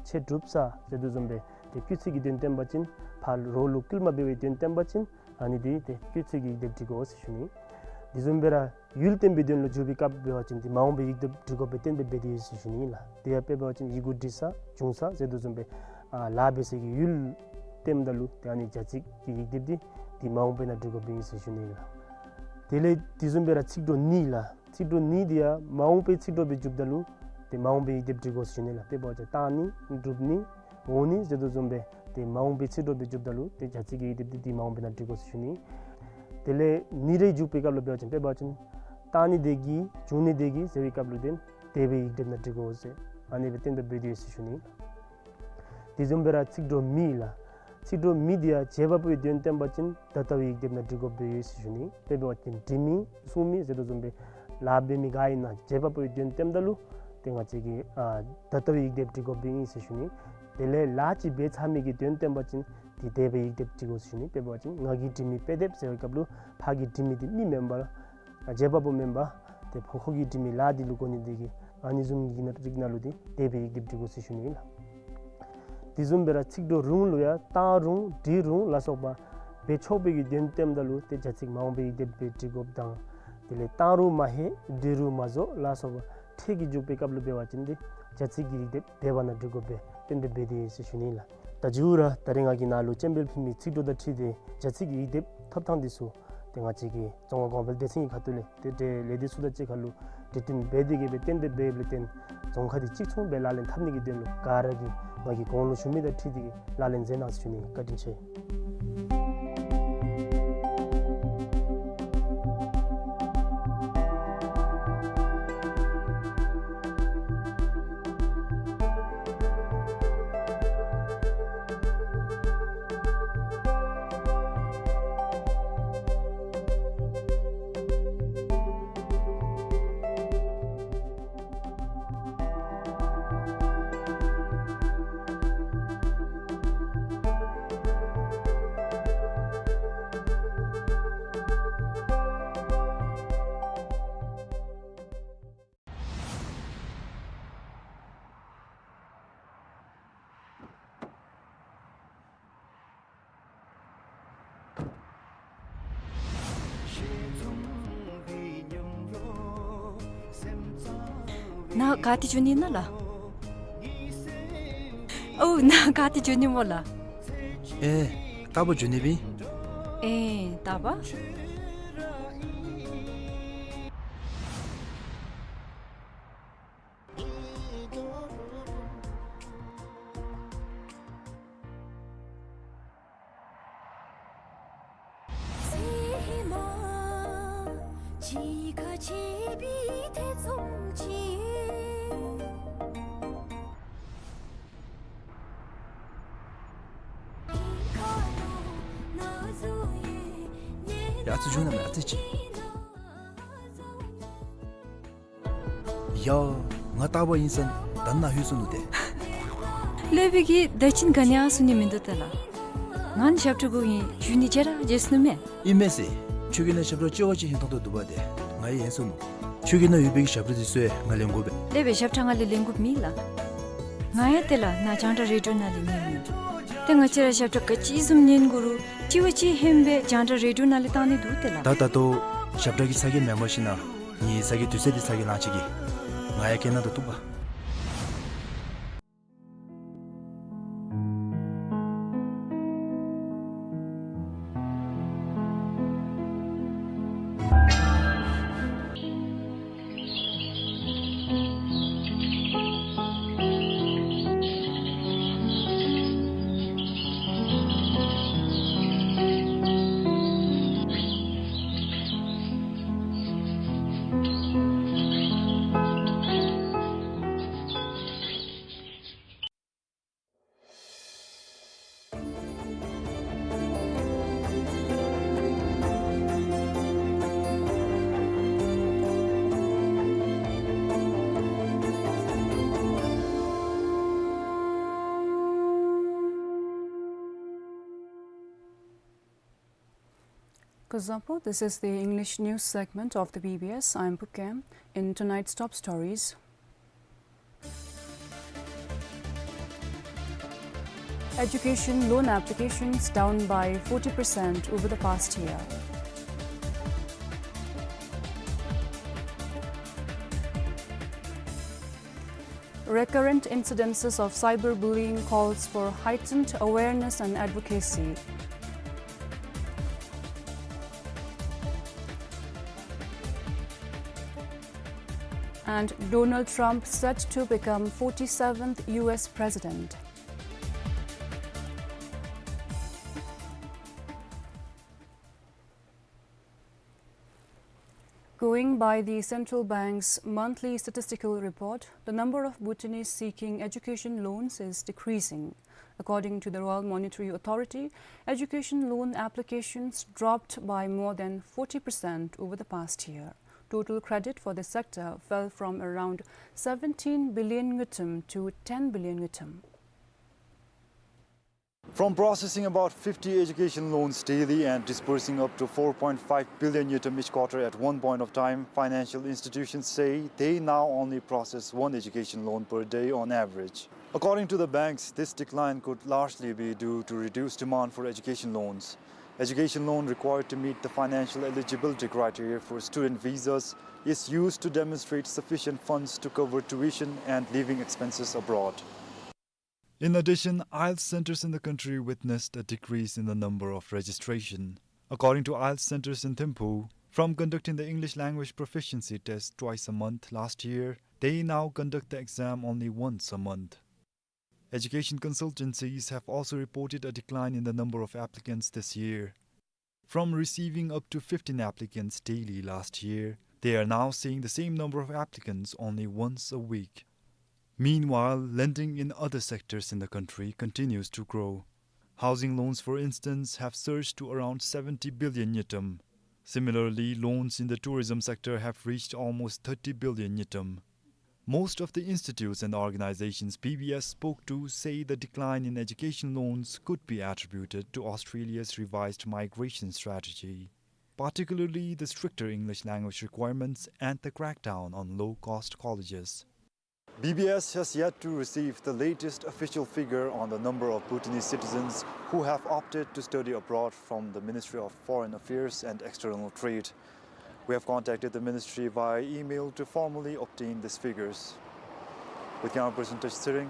ཆེ་སྒྲུབ་ས་ཟེར་དོ་བཟུམ་སྦེ་ཏེ་སྐུལ་ཚིག་གི་དོན་བསྟན་པ་ཅིན་ཕར་རོགས་ལུ་སྐུལ་མ་འབད་བའི་དོན་བསྟན་པ་ཅིན་ཨ་ནི་འདི་ཏེ་སྐུལ་ཚིག་གི་ཡིག་སྡེབ་འབྲི་དགོ་ཟེར་ཞུ་ནི། དེ་བཟུམ་སྦེ་ར་ཡུལ་བསྟན་པའི་དོན་ལུ་འཇུག་པའི་སྐབས་འབད་བ་ཅིན་ཏེ་མ་འོངས་པའི་ཡིག་སྡེབ་འབྲི་དགོ་པའི་བསྟན་པའི་སྦེ་འདི་ཡོད་ཟེར་ཞུ་ནི་ལགས། དེ་ཡང་དཔེ་འབད་བ་ཅིན་ཡི་གུ་འབྲི་ས་འབྱུང་ས་ཟེར་དོ་བཟུམ་སྦེ་ཨ་ལཱ་འབད་ས་གི་ཡུལ་བསྟནམ་ད་ལུ་ཏེ་ཨ་ནི་བྱ་ཚིག་གི་ཡིག་སྡེབ་འདི་ཏེ་མ་འོངས་པའི་ནང་འབྲི་དགོ་པའི་ཨིན་ཟེར་ཞུ་ནི་ལགས། དེ་ལས་དེ་བཟུམ་སྦེ་ར་ཚིག་གྲོགས་ནི་ལགས། ཚིག་གྲོགས་ནི་འདི་ཡང་མ་འོངས་པའི་ཚིག་གྲོགས་སྦེ་འཇུགཔ་ད་ལུ་ཏེ་མ་འོངས་པའི་ཡིག་སྡེབ་འབྲི་དགོ་ཟེར་ཞུ་ནི་ལགས། དཔེ་འབད་བ་ཅིན་བཏང་ནི་བསྒྲུབས་ནི་འོང་ནི་ཟེར་དོ་བཟུམ་སྦེ་ཏེ་མ་འོངས་པའི་ཚིག་གྲོགས་སྦེ་འཇུགཔ་ད་ལུ་ཏེ་བྱ་ཚིག་གི་ཡིག་སྡེབ་འདི་ཏེ་མ་འོངས་པའི་ནང་འབྲི་དགོ་ཟེར་ཞུ་ནི། དེ་ལས་ནི་རེ་འཇུག་པའི་སྐབས་ལུ་འབད་བ་ཅིན་དཔེ་འབད་བ་ཅིན་བཏང་ནི་དེ་གིས་འབྱུང་ནི་དེ་གིས་ཟེར་བའི་སྐབས་ལུ་ཏེ་འདས་པའི་ཡིག་སྡེབ་ནང་འབྲི་དགོ་ཟེར་ཨ་ནི་སྦེ་བསྟན་པའི་སྦེ་འདི་ཡོད་ཟེར་ཞུ་ནི། དེ་བཟུམ་སྦེ་ར་ཚིག་གྲོགས་མི་ལགས། ཚིག་གྲོགས་མི་འདི་ཡང་བྱེད་པ་པོའི་དོན་བསྟན་པ་ཅིན་ད་ལྟ་བའི་ཡིག་སྡེབ་ནང་འབྲི་དགོ་པའི་ཡོད་ཟེར་ཞུ་ནི། དཔེ་འབད་བ་ཅིན་འབྲི་མི་གསུང་མི་ཟེར་དོ་བཟུམ་སྦེ་ལཱ་འབད་མི་ག་ཨིན་ན་བྱེད་པ་པོའི་དོན་བསྟནམ་ད་ལུ་ཏེ་ང་བཅས་ཀྱིས་ཨ་ད་ལྟ་བའི་ཡིག་སྡེབ་འབྲི་དགོ་པའི་ཨིན་ཟེར་ཞུ་ནི། དེ་ལས་ལཱ་ཅིག་འབད་ཚར་མི་གི་དོན་བསྟན་པ་ཅིན་ཏེ་འདས་པའི་ཡིག་སྡེབ་འབྲི་དགོ་ཟེར་ཞུ་ནི། དཔེ་འབད་བ་ཅིན་ང་གིས་འབྲི་མི་དཔེ་དེབ་ཟེར་བའི་སྐབས་ལུ་ཕ་གིས་འབྲི་མི་འདི་མི་མེན་པར་ཨ་བྱེད་པ་པོ་མེན་པར་ཏེ་ཕོ་ཁོ་གིས་འབྲི་མི་ལཱ་འདི་ལུ་གོ་ནི་དེ་གིས་ཨ་ནི་བཟུམ་གྱི་ནང་རིགས་ནང་ལུ་ཏེ་འདས་པའི་ཡིག་སྡེབ་འབྲི་དགོ་ཟེར་ཞུ་ནི་ཨིན་ལགས། དེ་བཟུམ་སྦེ་ར་ཚིག་གྲོགས་རུང་ལུ་ཡང་བཏང་རུང་འབྲི་རུང་ལ་སོགས་པ་འབད་ཆོག་པའི་གི་དོན་བསྟནམ་ད་ལུ་ཏེ་བྱ་ཚིག་མ་འོངས་པའི་ཡིག་སྡེབ་སྦེ་འབྲི་དགོཔ་དང་དེ་ལས་བཏང་རུང་མ་ཧེ་འབྲི་རུང་མ་རྫོགས་ལ་སོགས་པ་ཕྲད་ཀྱིས་འཇུག་པའི་སྐབས་ལུ་འབད་བ་ཅིན་ཏེ་བྱ་ཚིག་གི་ཡིག་སྡེབ་འདས་པ་ནང་འབྲི་དགོ་པའི་བསྟན་པའི་སྦེ་འདི་ཡོད་ཟེར་ཞུ་ནི་ཨིན་ལགས། ད་མཇུག་ར་ད་རིས་ང་གིས་ནཱ་ལུ་སྤྱན་འབུལ་ཕུལ་མི་ཚིག་གྲོགས་དང་འཁྲིལ་ཏེ་བྱ་ཚིག་གི་ཡིག་སྡེབ་ཐོབ་ཐངས་འདི་ཚུ་ཏེ་ང་བཅས་ཀྱི་རྫོང་ཁ་གོང་འཕེལ་སྡེ་ཚན་གྱི་ཁ་ཐུག་ལས་ཏེ་ཏེ་ལས་སྡེ་ཚུ་དང་གཅིག་ཁར་ལུ་གྲོས་བསྟུན་འབད་དེ་གི་སྦེ་བསྟན་པའི་སྦེ་ལས་བརྟེན་རྫོང་ཁ་འདི་གཅིག་མཚུངས་སྦེ་ལག་ལེན་འཐབ་ནི་གི་དོན་ལུ་ག་ར་གིས་ང་གིས་གོང་ལུ་ཞུ་མི་དང་འཁྲིལ་ཏེ་གི་ལག་ལེན་མཛད་གནང་ཟེར་ཞུ་ནི། བཀའ་དྲིན་ཆེ། ནཱ་ག་ཏེ་འགྱོ་ནི་ཨིན་ན་ལགས། ཨོ་ནཱ་ག་ཏེ་འགྱོ་ནི་སྨོ་ལགས། ཨེ་རྟག་པར་འགྱོ་ནི་སྦེ། ཨེ་རྟག་པར། ཡ་ཨ་ཙི་འགྱོ་ན་མེན་ཨ་ཙི་ཅིག། ཡ་ང་རྟག་པར་ཨིན་ས་ད་ནཱ་ལྷོད་སོ་ནུག་ཏེ། ལས་པའི་གི་ད་ཅི་ག་ནི་ཡང་གསུང་ནི་མིན་འདུག་ཏེ་ལགས། ང་ནི་ཞབས་ཁྲ་གུ་ཨིན་ཞུ་ནི་བརྗེད་ར་བརྗེད་སོ་ནུག་མས། ཨིན་མས་ཟེར། ཁྱོད་ཀྱིས་ནཱ་ཞབས་ཁྲ་ལྕི་བ་ཅིག་ཧན་ཏོང་ཏོ་འདུག་པ་ཏེ་ང་ཡང་ཧན་སོ་ནུག། ཁྱོད་ཀྱིས་ནཱ་ཡོད་པའི་གི་ཞབས་ཁྲ་འདི་ཚུ་ཡང་ང་ལེན་དགོ་པས། ལས་པའི་ཞབས་ཁྲ་ང་ལས་ལེན་དགོཔ་མེད་ལགས། ང་ཡང་ཏེ་ལགས་ནཱ་རྒྱང་བསྒྲགས་རེ་ཌིའོ་ནང་ལས་ཉན་མི་ཏེ་ང་བཅས་ར་ཞབས་ཁྲ་ག་ཅི་བཟུམ་ཉན་དགོ་རུང་ལྕི་བ་ཅིག་ཧན་སྦེ་རྒྱང་བསྒྲགས་རེ་ཌིའོ་ནང་ལས་བཏང་ནི་འདུག་ཏེ་ལགས། ད་ད་ལྟོ་ཞབས་ཁྲ་གི་ཚ་གྱང་མེན་པར་ཞིན་ན་ངེའི་ཚ་གྱང་དུས་ཚོད་འདི་ཚ་གྱང་ལང་ཅི་གི། ང་ཡང་སྐད་ནང་ད་གཏུག་པ། Example, this is the English news segment of the B B S. I'm Pukem. In tonight's top stories, education loan applications down by forty percent over the past year. Recurrent incidences of cyberbullying calls for heightened awareness and advocacy. And Donald Trump set to become forty-seventh U S president. Going by the central bank's monthly statistical report, the number of Bhutanese seeking education loans is decreasing. According to the Royal Monetary Authority, education loan applications dropped by more than forty percent over the past year. Total credit for the sector fell from around seventeen billion ngultrum to ten billion ngultrum. From processing about fifty education loans daily and disbursing up to four point five billion ngultrum each quarter at one point of time, financial institutions say they now only process one education loan per day on average. According to the banks, this decline could largely be due to reduced demand for education loans. Education loan required to meet the financial eligibility criteria for student visas is used to demonstrate sufficient funds to cover tuition and living expenses abroad. In addition, IELTS centers in the country witnessed a decrease in the number of registration. According to IELTS centers in Thimphu, from conducting the English language proficiency test twice a month last year, they now conduct the exam only once a month. Education consultancies have also reported a decline in the number of applicants this year. From receiving up to fifteen applicants daily last year, they are now seeing the same number of applicants only once a week. Meanwhile, lending in other sectors in the country continues to grow. Housing loans, for instance, have surged to around seventy billion ngultrum. Similarly, loans in the tourism sector have reached almost thirty billion ngultrum. Most of the institutes and organizations B B S spoke to say the decline in education loans could be attributed to Australia's revised migration strategy, particularly the stricter English language requirements and the crackdown on low-cost colleges. B B S has yet to receive the latest official figure on the number of Bhutanese citizens who have opted to study abroad from the Ministry of Foreign Affairs and External Trade. We have contacted the ministry via email to formally obtain these figures. With camera person Tashi Tshering,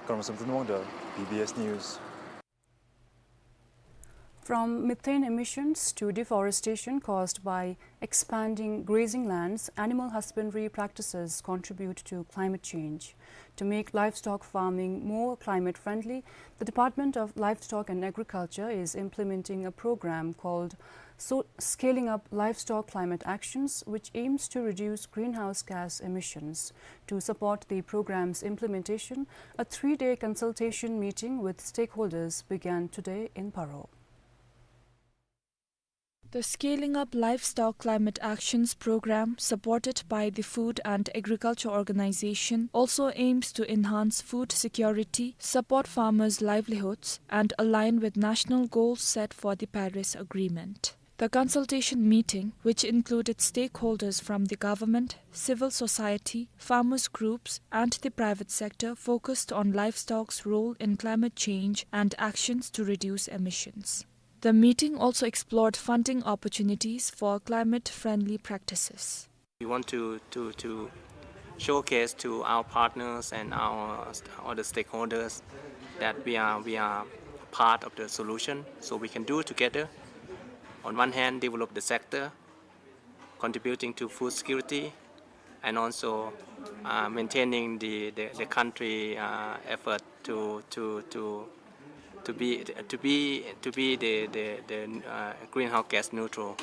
Karma Samten Wangda, B B S News. From methane emissions to deforestation caused by expanding grazing lands, animal husbandry practices contribute to climate change. To make livestock farming more climate friendly, the Department of Livestock and Agriculture is implementing a program called So-, Scaling Up Livestock Climate Actions, which aims to reduce greenhouse gas emissions. To support the program's implementation, a three-day consultation meeting with stakeholders began today in Paro. The Scaling Up Livestock Climate Actions program, supported by the Food and Agriculture Organization, also aims to enhance food security, support farmers' livelihoods, and align with national goals set for the Paris Agreement. The consultation meeting, which included stakeholders from the government, civil society, farmers' groups, and the private sector, focused on livestock's role in climate change and actions to reduce emissions. The meeting also explored funding opportunities for climate-friendly practices. We want to, to, to showcase to our partners and our st-, other stakeholders that we are, we are part of the solution, so we can do together. On one hand, develop the sector, contributing to food security, and also, uh, maintaining the, the, the country, uh, effort to, to, to, to be, to be, to be the, the, the, uh, greenhouse gas neutral.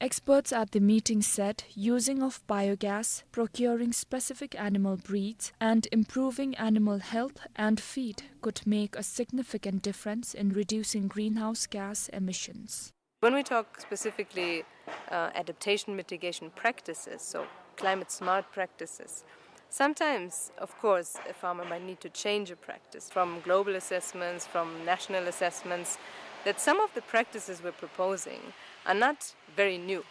Experts at the meeting said using of biogas, procuring specific animal breeds, and improving animal health and feed could make a significant difference in reducing greenhouse gas emissions. When we talk specifically, uh, adaptation mitigation practices, so climate smart practices, sometimes, of course, a farmer might need to change a practice from global assessments, from national assessments, that some of the practices we're proposing are not very new.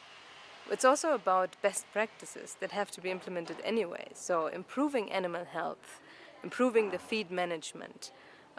It's also about best practices that have to be implemented anyway. So improving animal health, improving the feed management,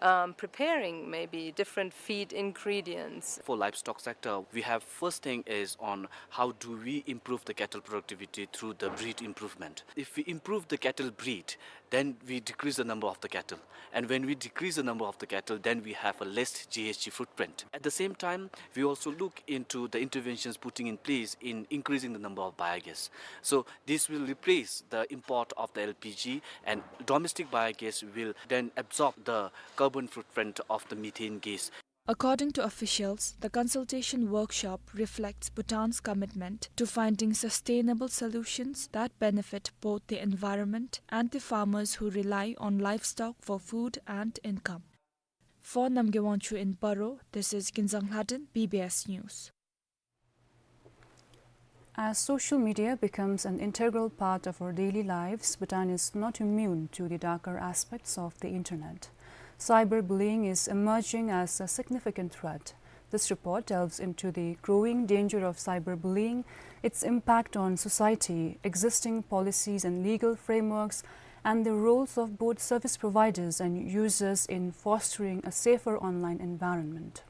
um, preparing maybe different feed ingredients. For livestock sector, we have first thing is on how do we improve the cattle productivity through the breed improvement. If we improve the cattle breed, then we decrease the number of the cattle. And when we decrease the number of the cattle, then we have a less G H G footprint. At the same time, we also look into the interventions putting in place in increasing the number of biogas. So this will replace the import of the L P G, and domestic biogas will then absorb the carbon footprint of the methane gas. According to officials, the consultation workshop reflects Bhutan's commitment to finding sustainable solutions that benefit both the environment and the farmers who rely on livestock for food and income. For Namgay Wangchuk in Paro, this is Kinzang Lhaden, B B S News. As social media becomes an integral part of our daily lives, Bhutan is not immune to the darker aspects of the internet. Cyberbullying is emerging as a significant threat. This report delves into the growing danger of cyberbullying, its impact on society, existing policies and legal frameworks, and the roles of both service providers and users in fostering a safer online environment.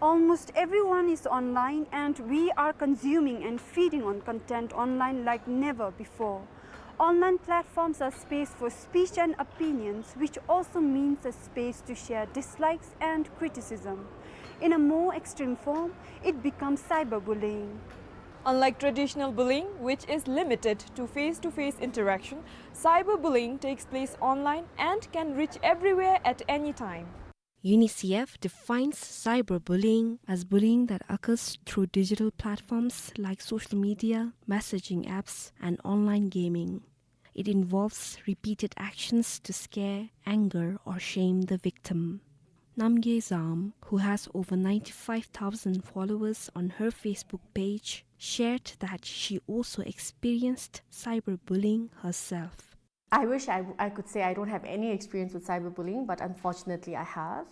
Almost everyone is online, and we are consuming and feeding on content online like never before. Online platforms are space for speech and opinions, which also means a space to share dislikes and criticism. In a more extreme form, it becomes cyberbullying. Unlike traditional bullying, which is limited to face-to-face interaction, cyberbullying takes place online and can reach everywhere at any time. UNICEF defines cyberbullying as bullying that occurs through digital platforms like social media, messaging apps, and online gaming. It involves repeated actions to scare, anger, or shame the victim. Namgay Zam, who has over ninety-five thousand followers on her Facebook page, shared that she also experienced cyberbullying herself. I wish I, I could say I don't have any experience with cyberbullying, but unfortunately I have.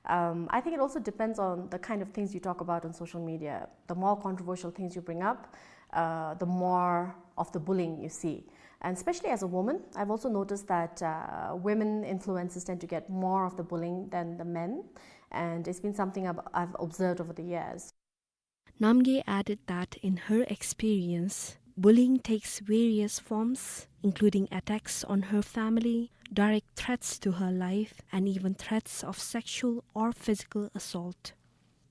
Um, I think it also depends on the kind of things you talk about on social media. The more controversial things you bring up, uh, the more of the bullying you see. And especially as a woman, I've also noticed that, uh, women influencers tend to get more of the bullying than the men. And it's been something I've, I've observed over the years. Namgay added that in her experience, bullying takes various forms, including attacks on her family, direct threats to her life, and even threats of sexual or physical assault.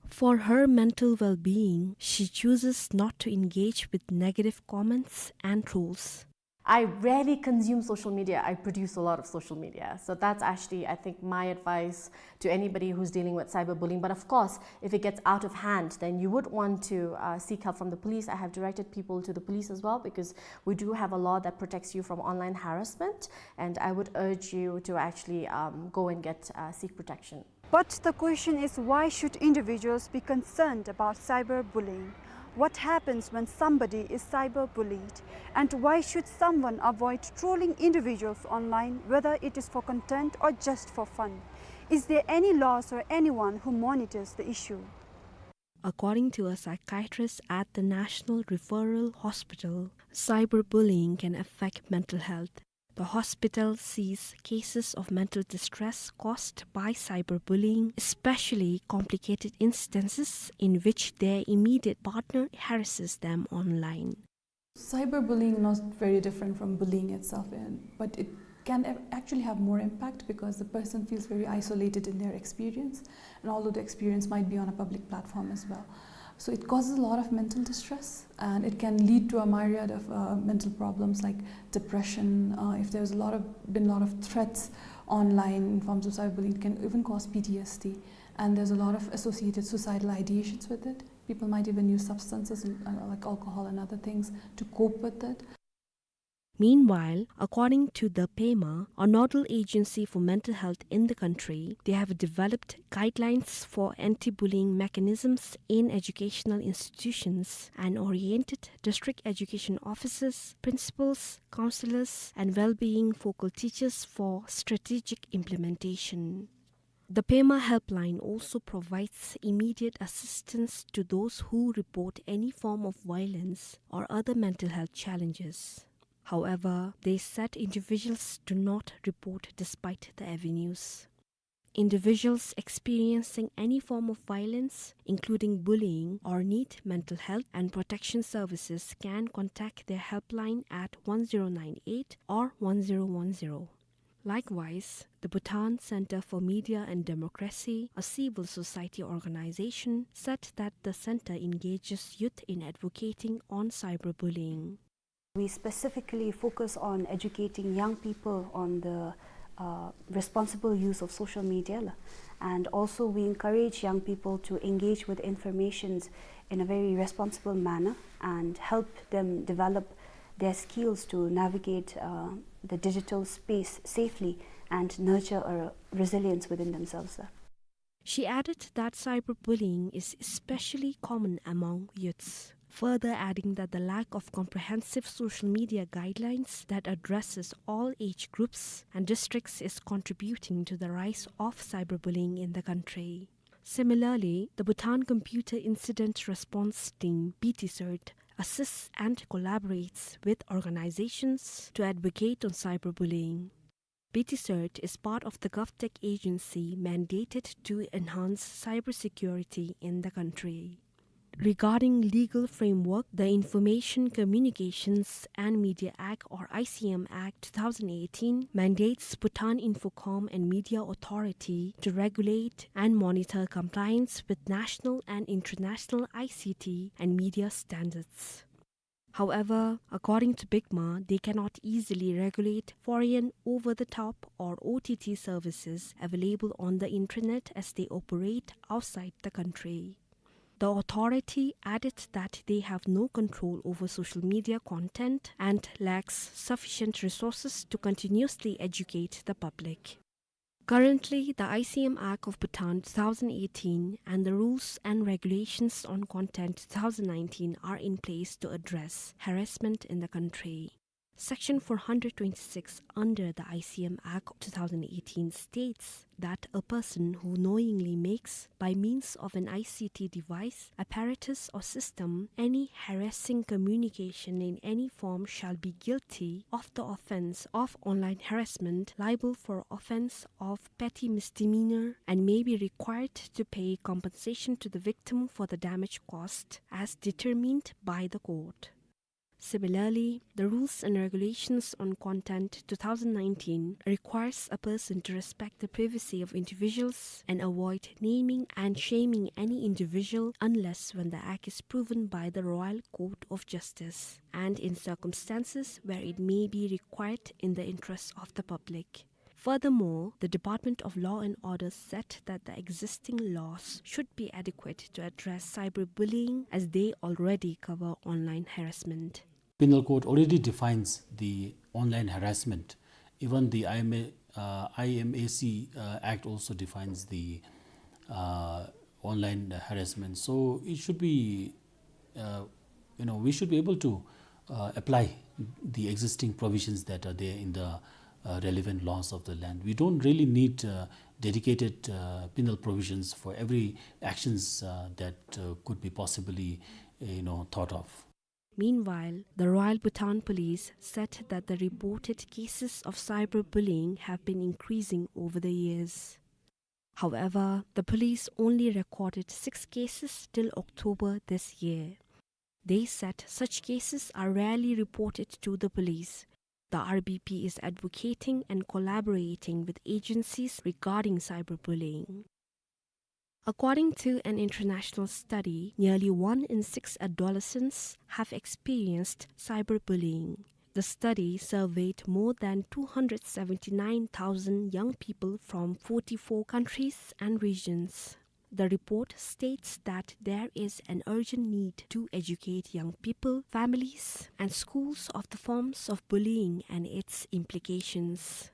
For her mental well-being, she chooses not to engage with negative comments and trolls. I rarely consume social media. I produce a lot of social media. So that's actually, I think, my advice to anybody who's dealing with cyberbullying. But of course, if it gets out of hand, then you would want to, uh, seek help from the police. I have directed people to the police as well, because we do have a law that protects you from online harassment. And I would urge you to actually, um, go and get, uh, seek protection. But the question is, why should individuals be concerned about cyberbullying? What happens when somebody is cyberbullied? And why should someone avoid trolling individuals online, whether it is for content or just for fun? Is there any laws or anyone who monitors the issue? According to a psychiatrist at the National Referral Hospital, cyberbullying can affect mental health. The hospital sees cases of mental distress caused by cyberbullying, especially complicated instances in which their immediate partner harasses them online. Cyberbullying not very different from bullying itself, and, but it can ac-, actually have more impact because the person feels very isolated in their experience, and although the experience might be on a public platform as well. So it causes a lot of mental distress, and it can lead to a myriad of, uh, mental problems like depression. Uh, if there's a lot of, been a lot of threats online in forms of cyberbullying, it can even cause P T S D. And there's a lot of associated suicidal ideations with it. People might even use substances, uh, like alcohol and other things, to cope with it. Meanwhile, according to the PEMA, a nodal agency for mental health in the country, they have developed guidelines for anti-bullying mechanisms in educational institutions and oriented district education officers, principals, counselors, and well-being focal teachers for strategic implementation. The Pema Helpline also provides immediate assistance to those who report any form of violence or other mental health challenges. However, they said individuals do not report despite the avenues. Individuals experiencing any form of violence, including bullying, or need mental health and protection services can contact their helpline at one zero nine eight or one zero one zero. Likewise, the Bhutan Center for Media and Democracy, a civil society organization, said that the center engages youth in advocating on cyberbullying. We specifically focus on educating young people on the, uh, responsible use of social media, la. And also we encourage young people to engage with informations in a very responsible manner and help them develop their skills to navigate, uh, the digital space safely and nurture a resilience within themselves, la. She added that cyberbullying is especially common among youths, further adding that the lack of comprehensive social media guidelines that addresses all age groups and districts is contributing to the rise of cyberbullying in the country. Similarly, the Bhutan Computer Incident Response Team, B T CERT, assists and collaborates with organizations to advocate on cyberbullying. B T CERT is part of the GovTech agency mandated to enhance cybersecurity in the country. Regarding legal framework, the Information Communications and Media Act, or I C M Act two thousand eighteen, mandates Bhutan Infocom and Media Authority to regulate and monitor compliance with national and international I C T and media standards. However, according to BICMA, they cannot easily regulate foreign over-the-top or O T T services available on the internet as they operate outside the country. The authority added that they have no control over social media content and lacks sufficient resources to continuously educate the public. Currently, the I C M Act of Bhutan two thousand eighteen and the Rules and Regulations on Content two thousand nineteen are in place to address harassment in the country. Section four hundred twenty-six under the I C M Act two thousand eighteen states that a person who knowingly makes, by means of an I C T device, apparatus, or system, any harassing communication in any form shall be guilty of the offense of online harassment, liable for offense of petty misdemeanor, and may be required to pay compensation to the victim for the damage caused as determined by the court. Similarly, the Rules and Regulations on Content two thousand nineteen requires a person to respect the privacy of individuals and avoid naming and shaming any individual unless when the act is proven by the Royal Court of Justice and in circumstances where it may be required in the interests of the public. Furthermore, the Department of Law and Order said that the existing laws should be adequate to address cyberbullying as they already cover online harassment. Penal Code already defines the online harassment. Even the I M A, uh, I M A C, uh, Act also defines the, uh, online harassment. So it should be, uh, you know, we should be able to, uh, apply the existing provisions that are there in the, uh, relevant laws of the land. We don't really need, uh, dedicated, uh, penal provisions for every actions, uh, that, uh, could be possibly, you know, thought of. Meanwhile, the Royal Bhutan Police said that the reported cases of cyberbullying have been increasing over the years. However, the police only recorded six cases till October this year. They said such cases are rarely reported to the police. The R B P is advocating and collaborating with agencies regarding cyberbullying. According to an international study, nearly one in six adolescents have experienced cyberbullying. The study surveyed more than two hundred seventy-nine thousand young people from forty-four countries and regions. The report states that there is an urgent need to educate young people, families, and schools of the forms of bullying and its implications.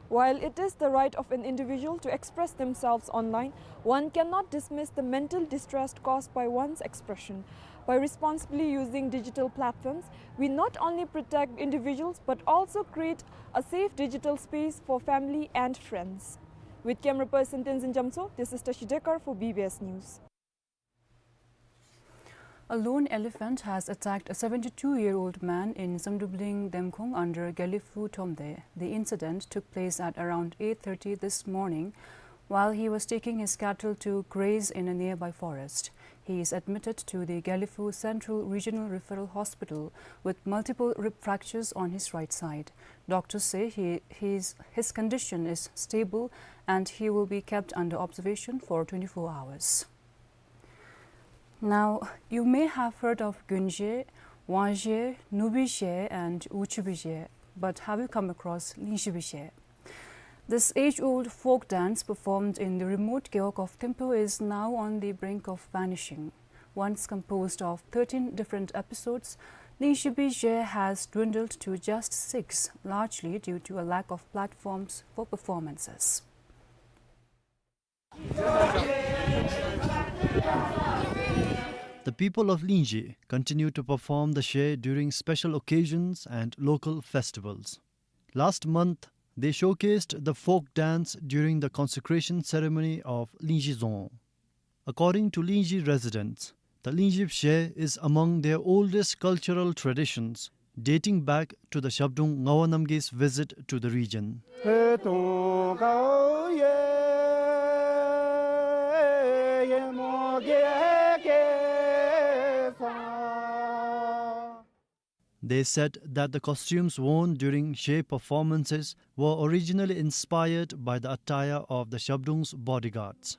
While it is the right of an individual to express themselves online, one cannot dismiss the mental distress caused by one's expression. By responsibly using digital platforms, we not only protect individuals but also create a safe digital space for family and friends. With camera person Tenzin Jamtso, this is Tashi Dekar for B B S News. A lone elephant has attacked a seventy-two-year-old man in Samdubling Demkhong under Gyaliphu Thromde. The incident took place at around eight thirty this morning while he was taking his cattle to graze in a nearby forest. He is admitted to the Gyaliphu Central Regional Referral Hospital with multiple rib fractures on his right side. Doctors say he, his, his condition is stable and he will be kept under observation for twenty-four hours. Now, you may have heard of Gyunzhe, Wangzhe, Nubize, and Wuchubize, but have you come across Lingzhibize? This age-old folk dance performed in the remote Gewog of Thimphu is now on the brink of vanishing. Once composed of thirteen different episodes, Lingzhibize has dwindled to just six, largely due to a lack of platforms for performances. The people of Lingzhi continue to perform the zhe during special occasions and local festivals. Last month, they showcased the folk dance during the consecration ceremony of Lingzhi Dzong. According to Lingzhi residents, the Lingzhi zhe is among their oldest cultural traditions, dating back to the Shabdrung Ngawa Namgay's visit to the region. They said that the costumes worn during zhe performances were originally inspired by the attire of the Shabdrung's bodyguards.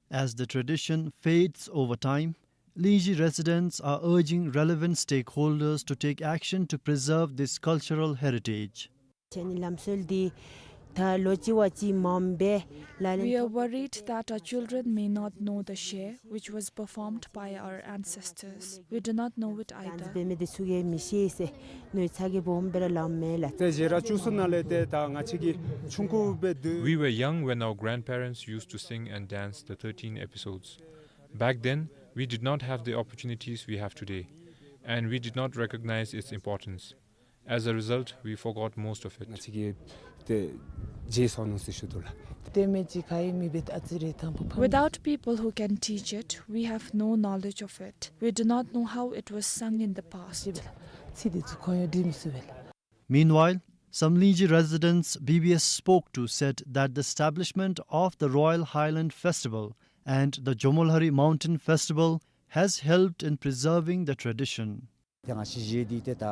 As the tradition fades over time, Lingzhi residents are urging relevant stakeholders to take action to preserve this cultural heritage. ཁྱེད་ནི་ལམ་སྲོལ་འདི་ད་ལོ་གཅིག་བ་གཅིག་མམ་བེ་ལ་ལན། We are worried that our children may not know the zhe, which was performed by our ancestors. We do not know it either. འབད་མི་འདི་ཚུ་གིས་མི་ཤེས་ཟེར་ནོ་ཚ་གི་སྦོམ་སྦེ་ར་ལམ་མེ་ལ། ཏེ་ཟེར་ར་བཅུ་གསུམ་ནང་ལས་ཏེ་ད་ང་བཅས་ཀྱི་ཆུང་ཀུ་སྦེ་སྡོད། We were young when our grandparents used to sing and dance the thirteen episodes. Back then, we did not have the opportunities we have today, and we did not recognize its importance. As a result, we forgot most of it. ང་བཅས་ཀྱིས་ཏེ་བརྗེད་སོ་ནུག་ཟེར་ཞུ་དོ་ལགས། ཏེ་མེད་ཅི་ག་ཡི་མི་འབད་ཨ་ཙི་རེ་དང་པོ་ཕམ། Without people who can teach it, we have no knowledge of it. We do not know how it was sung in the past. ཚིག་འདི་ཚུ་ཁོང་ཡང་འདྲི་མི་ཚུགས་པས་ལགས། Meanwhile, some Lingzhi residents B B S spoke to said that the establishment of the Royal Highland Festival and the Jomolhari Mountain Festival has helped in preserving the tradition. ཏེ་ང་བཅས་ཟེར་འདི་ཏེ་ད་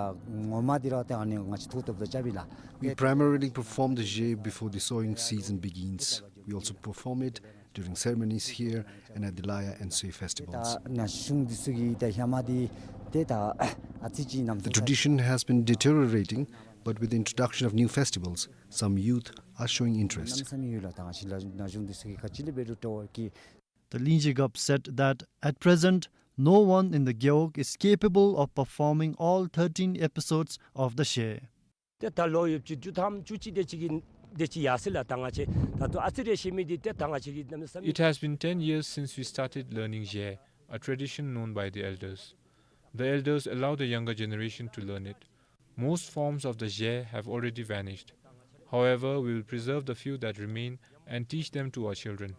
ངོ་མ་འདི་ར་ཏེ་ཨ་ནི་ང་བཅས་ཐུགས་སྟོབས་དང་རྐྱབ་ཨིན་ལགས། We primarily perform the zhe before the sowing season begins. We also perform it during ceremonies here and at the Laya and Sey festivals. ད་ན་གཞུང་འདི་ཚུ་གི་ད་ཧེ་མ་འདི་ཏེ་ད་ཨ་ཙི་ཅིག་ནམ། The tradition has been deteriorating, but with the introduction of new festivals, some youth are showing interest. གནམ་མེད་ས་མེད་ཡོད་ལགས། ད་ང་བཅས་ལ་ན་གཞུང་འདི་ཚུ་གི་ག་ཅི་ལས་འབད་རུང་སྤྲོ་བ་གིས། The Lingzhi Gap said that at present, no one in the Gewog is capable of performing all thirteen episodes of the zhe. ཏེ་ད་ལོ་ཡོདཔ་ཅིག་བཅུ་ཐམ་བཅུ་གཅིག་དེ་ཅིག་གི་དེ་ཅིག་ཡར་སོ་ཡི་ལགས། ད་ང་བཅས་ད་ལྟོ་ཨ་ཙི་རེ་ཤེས་མི་འདི་ཏེ་ད་ང་བཅས་ཀྱི་གནམ་མེད་ས་མེད། It has been ten years since we started learning zhe, a tradition known by the elders. The elders allow the younger generation to learn it. Most forms of the zhe have already vanished. However, we will preserve the few that remain and teach them to our children.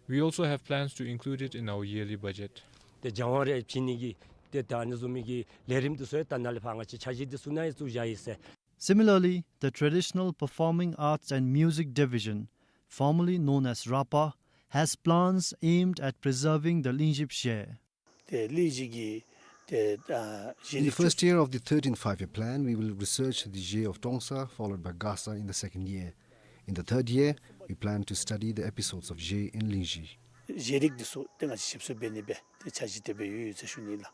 We also have plans to include it in our yearly budget. ཏེ་སྦྱང་བ་རེ་བྱིན་ནི་གི་ཏེ་ད་ཨ་ནི་བཟུམ་མའི་གི་ལས་རིམ་འདི་ཚུ་ཡང་ད་ནཱ་ལས་ཕར་ང་བཅས་འཆར་གཞི་འདི་ཚུ་ནང་ཡང་བཙུགས་བཞག་ཡི་ཟེར། Similarly, the Traditional Performing Arts and Music Division, formerly known as RAPA, has plans aimed at preserving the Lingzhi zhe. ཏེ་ལིང་ཇི་གི་ཏེ་ཨ་ཞེ་རིགས། In the first year of the thirteenth five-year plan, we will research the zhe of Trongsa, followed by Gasa in the second year. In the third year, we plan to study the episodes of zhe in Lingzhi. ཞེ་རིགས་འདི་ཚུ་ཏེ་ང་བཅས་ཞིབ་འཚོལ་འབད་ནི་སྦེ་ཏེ་འཆར་གཞི་དེ་སྦེ་ཡོད་ཡོད་ཟེར་ཞུ་ནི་ལགས།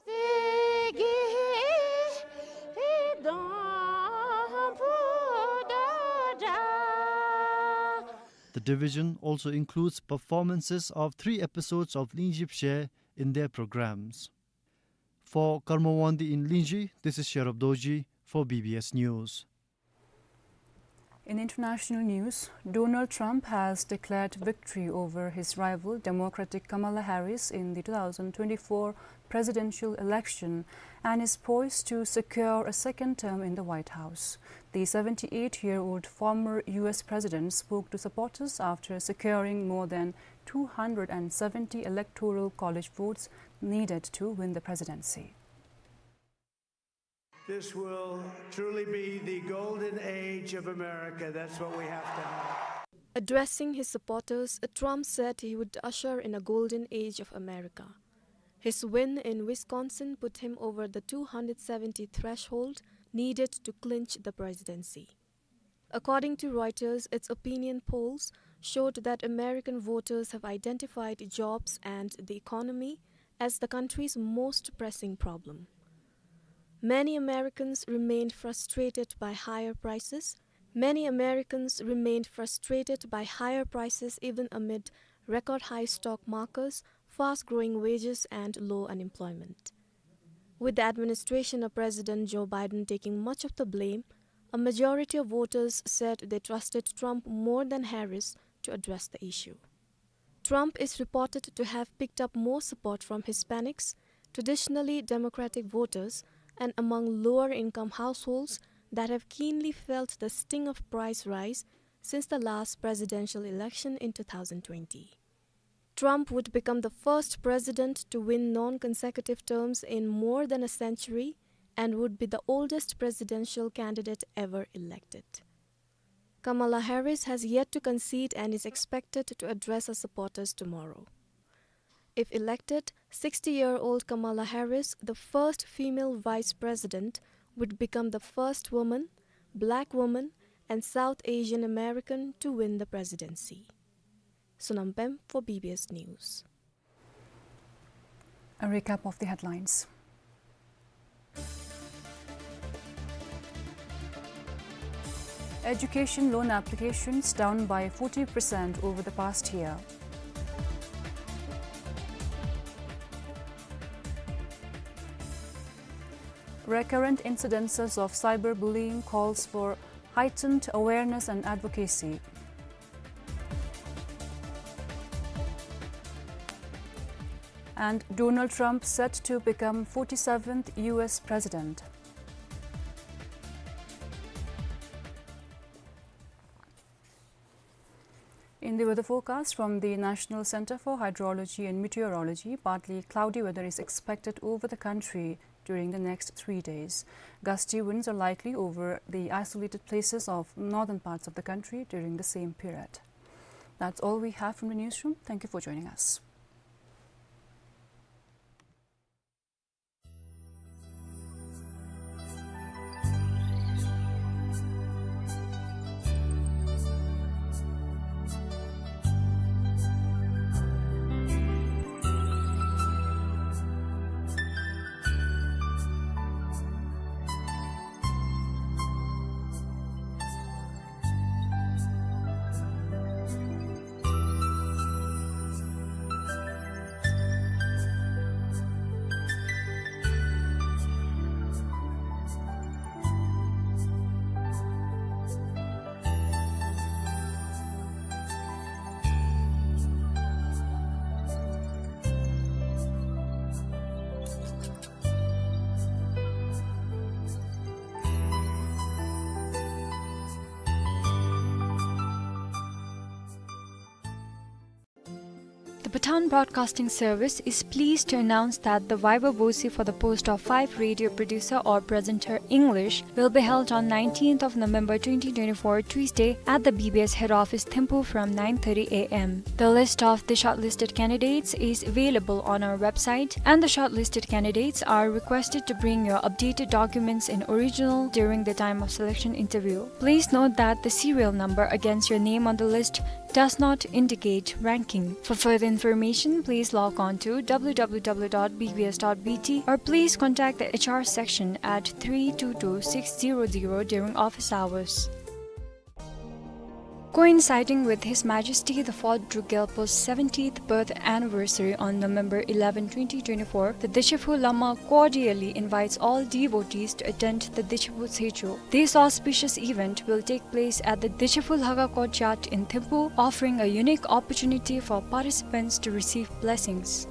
The division also includes performances of three episodes of Lingzhi zhe in their programs. For Karma Wangdi in Lingzhi, this is Sherab Dorji for B B S News. In international news, Donald Trump has declared victory over his rival, Democratic Kamala Harris, in the two thousand twenty-four presidential election and is poised to secure a second term in the White House. The seventy-eight-year-old former U S president spoke to supporters after securing more than two hundred and seventy electoral college votes needed to win the presidency. This will truly be the golden age of America. That's what we have to have. Addressing his supporters, Trump said he would usher in a golden age of America. His win in Wisconsin put him over the two hundred seventy threshold needed to clinch the presidency. According to Reuters, its opinion polls showed that American voters have identified jobs and the economy as the country's most pressing problem. Many Americans remained frustrated by higher prices. Many Americans remained frustrated by higher prices even amid record high stock markets, fast growing wages, and low unemployment. With the administration of President Joe Biden taking much of the blame, a majority of voters said they trusted Trump more than Harris to address the issue. Trump is reported to have picked up more support from Hispanics, traditionally Democratic voters, and among lower income households that have keenly felt the sting of price rise since the last presidential election in two thousand twenty. Trump would become the first president to win non-consecutive terms in more than a century and would be the oldest presidential candidate ever elected. Kamala Harris has yet to concede and is expected to address her supporters tomorrow. If elected, sixty-year-old Kamala Harris, the first female vice president, would become the first woman, black woman, and South Asian American to win the presidency. Sonam Pem for B B S News. A recap of the headlines. Education loan applications down by forty percent over the past year. Recurrent incidences of cyberbullying calls for heightened awareness and advocacy. And Donald Trump set to become forty-seventh U S president. In the weather forecast from the National Center for Hydrology and Meteorology, partly cloudy weather is expected over the country during the next three days. Gusty winds are likely over the isolated places of northern parts of the country during the same period. That's all we have from the newsroom. Thank you for joining us. The Pathan Broadcasting Service is pleased to announce that the Viva Vacancy for the post of five radio producer or presenter English will be held on nineteenth of November twenty twenty-four, Tuesday, at the B B S head office, Thimphu, from nine thirty A M. The list of the shortlisted candidates is available on our website, and the shortlisted candidates are requested to bring your updated documents in original during the time of selection interview. Please note that the serial number against your name on the list does not indicate ranking. For further information, please log on to W W W dot B B S dot B T or please contact the H R section at three two two six zero zero during office hours. Coinciding with His Majesty the Fourth Druk Gyalpo's seventieth birth anniversary on November eleven, twenty twenty-four, the Dechephu Lama cordially invites all devotees to attend the Dechephu Tsecho. This auspicious event will take place at the Dechephu Lhagakot Jat in Thimphu, offering a unique opportunity for participants to receive blessings.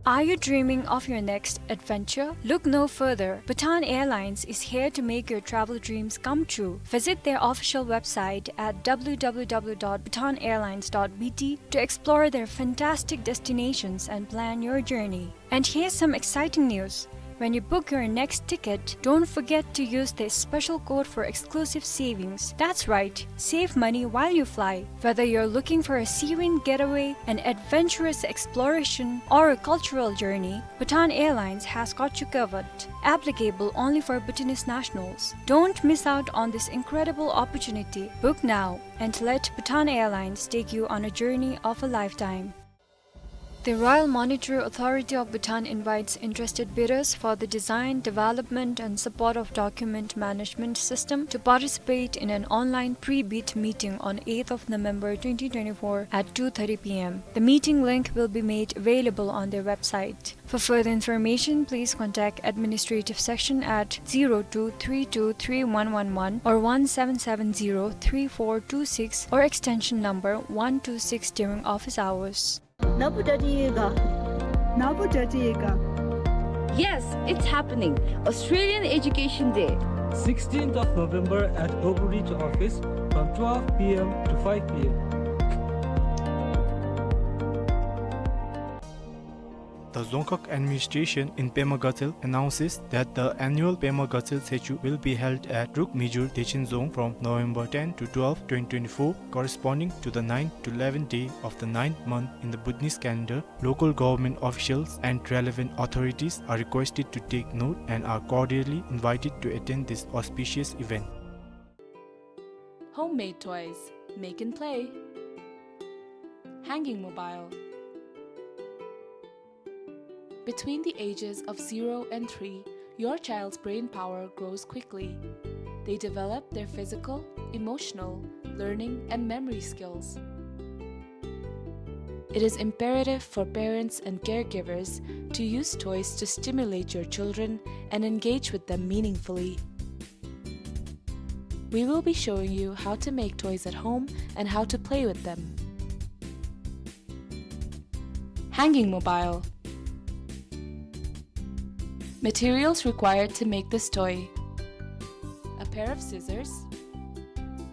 Are you dreaming of your next adventure? Look no further. Bhutan Airlines is here to make your travel dreams come true. Visit their official website at w w w dot bhutan airlines dot b t to explore their fantastic destinations and plan your journey. And here's some exciting news. When you book your next ticket, don't forget to use this special code for exclusive savings. That's right, save money while you fly. Whether you're looking for a serene getaway, an adventurous exploration, or a cultural journey, Bhutan Airlines has got you covered. Applicable only for Bhutanese nationals. Don't miss out on this incredible opportunity. Book now and let Bhutan Airlines take you on a journey of a lifetime. The Royal Monetary Authority of Bhutan invites interested bidders for the design, development and support of document management system to participate in an online pre-bid meeting on eighth of November twenty twenty-four at two thirty p m. The meeting link will be made available on their website. For further information, please contact administrative section at zero two three two three one one one or one seven seven zero three four two six or extension number one two six during office hours. ནཱ་བུ་ད་དེ་ཡོད་ག། ནཱ་བུ་ད་དེ་ཡོད་ག། Yes, it's happening. Australian Education Day. Sixteenth of November at Oakridge office from twelve p m to five p m. The Dzongkhag Administration in Pema Gatshel announces that the annual Pema Gatshel Tsechu will be held at Druk Mijur Dechen Dzong from November ten to twelve, twenty twenty-four, corresponding to the ninth to eleventh day of the ninth month in the Bhutanese calendar. Local government officials and relevant authorities are requested to take note and are cordially invited to attend this auspicious event. Homemade toys. Make and play. Hanging mobile. Between the ages of zero and three, your child's brain power grows quickly. They develop their physical, emotional, learning, and memory skills. It is imperative for parents and caregivers to use toys to stimulate your children and engage with them meaningfully. We will be showing you how to make toys at home and how to play with them. Hanging mobile. Materials required to make this toy: a pair of scissors,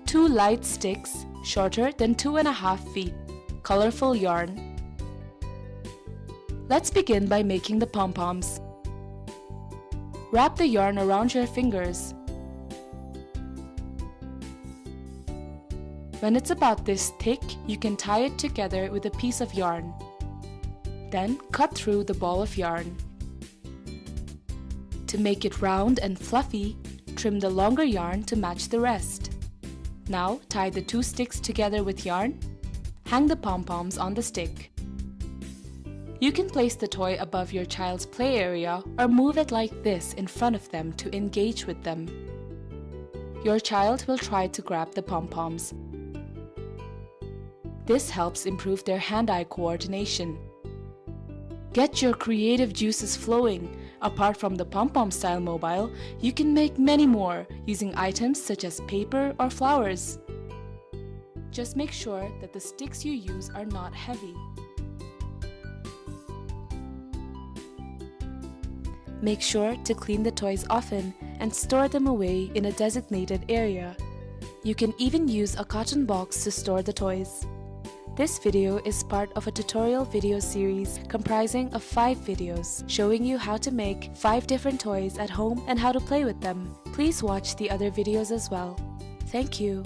two light sticks shorter than two and a half feet, colorful yarn. Let's begin by making the pom-poms. Wrap the yarn around your fingers. When it's about this thick, you can tie it together with a piece of yarn. Then cut through the ball of yarn. To make it round and fluffy, trim the longer yarn to match the rest. Now tie the two sticks together with yarn. Hang the pom-poms on the stick. You can place the toy above your child's play area or move it like this in front of them to engage with them. Your child will try to grab the pom-poms. This helps improve their hand-eye coordination. Get your creative juices flowing. Apart from the pom-pom style mobile, you can make many more using items such as paper or flowers. Just make sure that the sticks you use are not heavy. Make sure to clean the toys often and store them away in a designated area. You can even use a carton box to store the toys. This video is part of a tutorial video series comprising of five videos showing you how to make five different toys at home and how to play with them. Please watch the other videos as well. Thank you.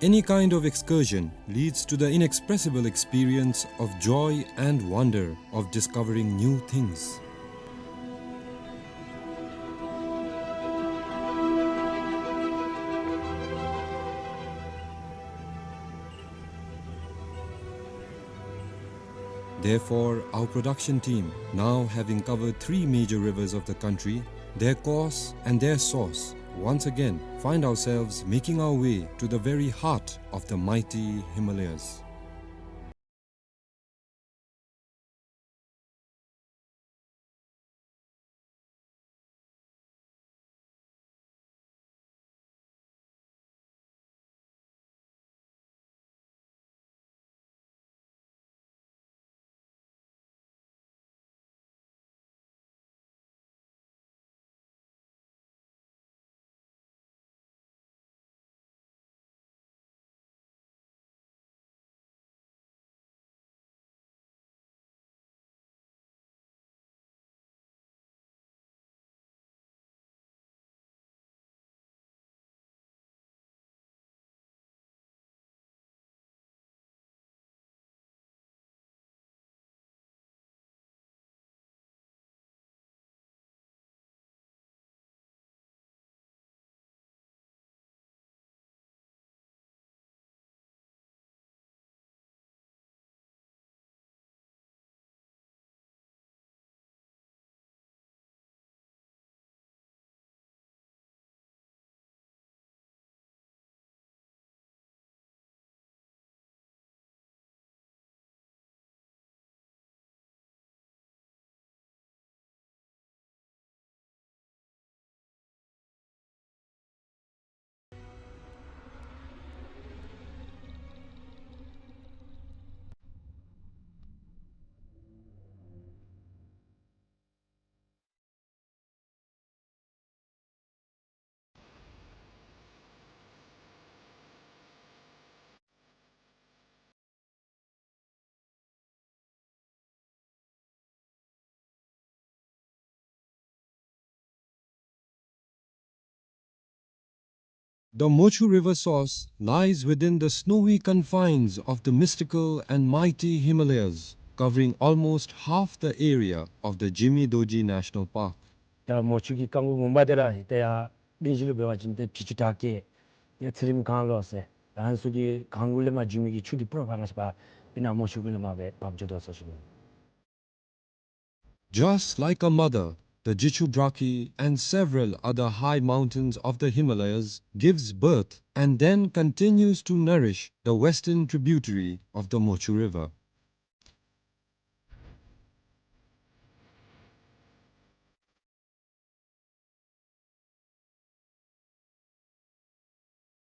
Any kind of excursion leads to the inexpressible experience of joy and wonder of discovering new things. Therefore, our production team, now having covered three major rivers of the country, their course and their source, once again find ourselves making our way to the very heart of the mighty Himalayas. The Mochu River source lies within the snowy confines of the mystical and mighty Himalayas, covering almost half the area of the Jimmy Dorji National Park. ད་མོ་ཆུ་གི་རྐང་མགོ་ངོ་མ་དེ་ར་ཏེ་ཡར་གླིང་བཞི་ལུ་འབད་བ་ཅིན་ཏེ་བྱི་ཅུང་བྲག་སྐྱེས་ཡར་ཚེ་རིང་གངས་ལོགས་ཟེར་ད་ཨ་ནི་ཚུ་གི་གངས་གུ་ལས་མར་འབྱུང་མི་གི་ཆུ་དེ་སྤུར་ཕར་ལས་ཕར་སྤེར་ན་མོ་ཆུ་གུ་ལས་མར་སྦེ་འབབ་འགྱོ་དོ་ཟེར་ཞུ་ནི། Just like a mother, the Jichudrakhi and several other high mountains of the Himalayas gives birth and then continues to nourish the western tributary of the Mochu River.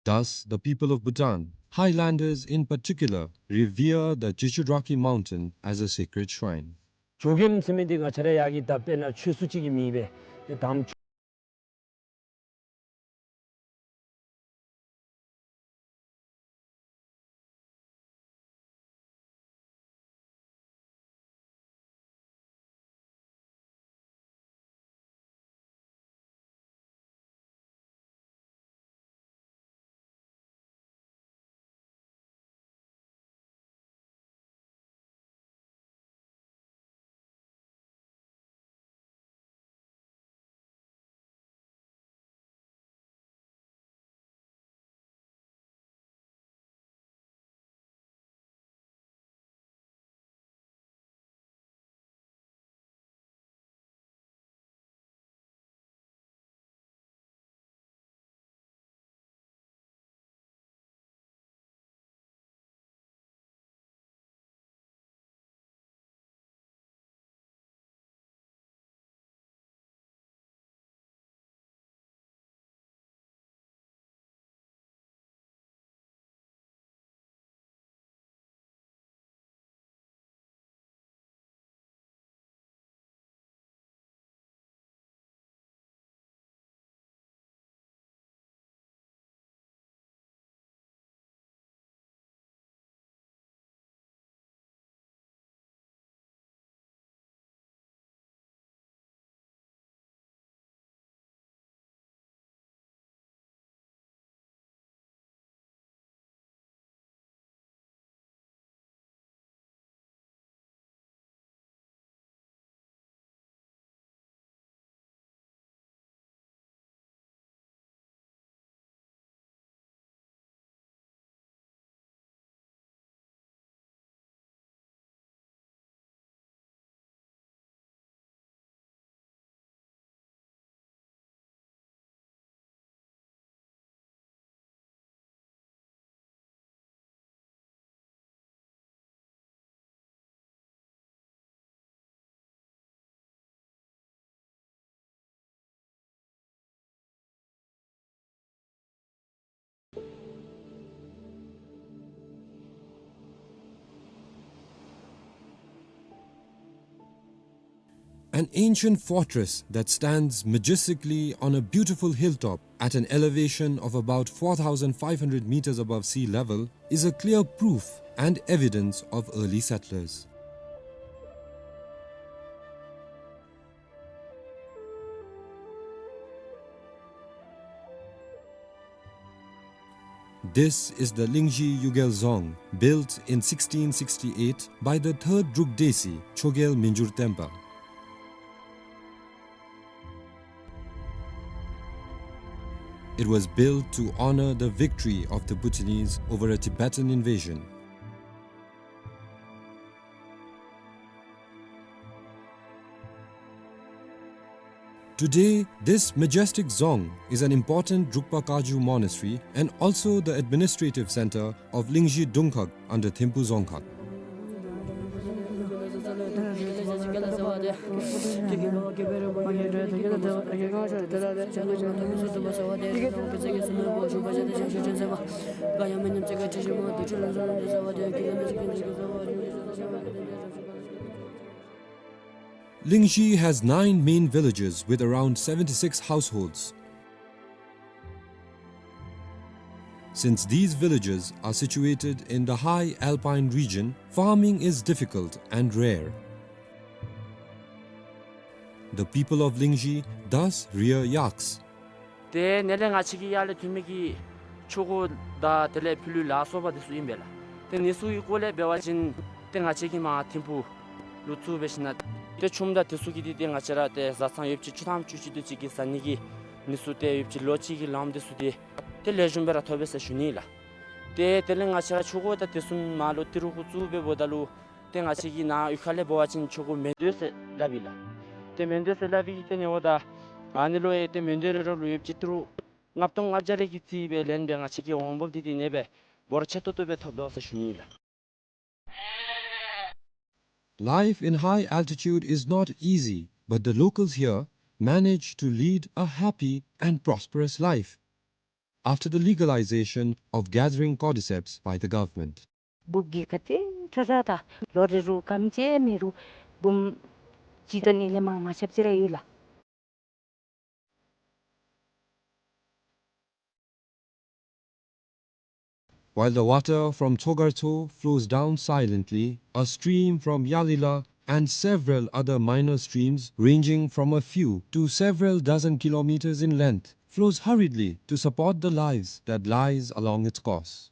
Thus, the people of Bhutan, highlanders in particular, revere the Jichudrakhi mountain as a sacred shrine. ཇོ་རྒྱལམ་ཟེར་མི་འདི་ང་བཅས་ར་ཡར་གྱི་ད་དཔེར་ན་ཆོས་སྲུང་ཅིག་གི་མིང་སྦེ་ཏེ་དམ་ཆོས། An ancient fortress that stands majestically on a beautiful hilltop at an elevation of about four thousand five hundred meters above sea level is a clear proof and evidence of early settlers. This is the Lingzhi Yugel Dzong, built in sixteen sixty-eight by the third Druk Desi, Chogyel Minjur Tenpa. It was built to honor the victory of the Bhutanese over a Tibetan invasion. Today, this majestic dzong is an important Drukpa Kagyu monastery and also the administrative center of Lingzhi Dungkhag under Thimphu Dzongkhag. Lingzhi has nine main villages with around seventy-six households. Since these villages are situated in the high alpine region, farming is difficult and rare. The people of Lingzhi thus rear yaks. ཏེ་ནཱ་ལས་ང་བཅས་ཀྱི་ཡར་ལས་ཐོན་མི་གི་ཆོ་ག་དང་དེ་ལས་ཕྱི་ལུ་ལ་སོགས་པ་འདི་ཚུ་ཨིན་པས་ལགས། ཏེ་འདི་ཚུ་གི་སྐོར་ལས་འབད་བ་ཅིན་ཏེ་ང་བཅས་ཀྱིས་མར་ཐིམ་ཕུག་ལུ་ཚུར་འབད་ཞིནམ་ཏེ་ཆུམ་དང་འདི་ཚུ་གི་འདི་ཏེ་ང་བཅས་ར་ཏེ་བཟའ་ཚང་ཡོདཔ་ཅིག་བཅུ་ཐམ་བཅུ་གཅིག་དེ་ཅིག་གི་བཟའ་ནི་གི་འདི་ཚུ་ཏེ་ཡོདཔ་ཅིག་ལོ་གཅིག་གི་ལངམ་འདི་ཚུ་ཏེ་ཏེ་ལེགས་ཤོམ་སྦེ་ར་ཐོབ་པས་ཟེར་ཞུ་ནི་ལགས། ཏེ་དེ་ལས་ང་བཅས་ར་ཆོ་ག་དང་དེ་ཚུ་མར་ལུ་ཏི་རུ་གུ་བཙུགས་སྦེ་འབདཝ་ད་ལུ་ཏེ་ང་བཅས་ཀྱི་ནཱ་གཡུས་ཁ་ལས་འབད་བ་ཅིན་ཆོ་ག་མེ་མདོས་ཟེར་སླབ་ཨིན་ལགས། ཏེ་མེ་མདོས་ཟེར་སླབ་ཨིན་གྱི་ཏེ་ནཱ་འབདཝ་ད་ཨ་ནི་ལུ་ཡང་ཏེ་མེ་མདོས་རེ་རེ་ལུ་ཡོདཔ་ཅིག་ཏི་རུ་ལྔ་སྟོང་ལྔ་བརྒྱ་རེ་གི་རྩིས་སྦེ་ལེན་སྦེ་ང་བཅས་ཀྱི་འོང་འབབ་འདི་ཏེ་ཨ་ནེ་སྦེ་འབོར་ཆེ་ཏོག་ཏོ་སྦེ་ཐོབ་དོ་ཟེར་ཞུ་ནི་ལགས། Life in high altitude is not easy, but the locals here manage to lead a happy and prosperous life after the legalization of gathering cordyceps by the government. འབུཔ་གིས་ག་ཏེ་ཚ་ཚ་ད་ལོ་རེ་རུ་སྐམ་ཅིག་མེད་རུང་འབུམ་གཅིག་དང་ཨ་ནི་ལས་མར་མ་ཆགཔ་ཅིག་ར་ཡོད་ལགས། While the water from Chogarcho flows down silently, a stream from Yalila and several other minor streams ranging from a few to several dozen kilometers in length flows hurriedly to support the lives that lies along its course.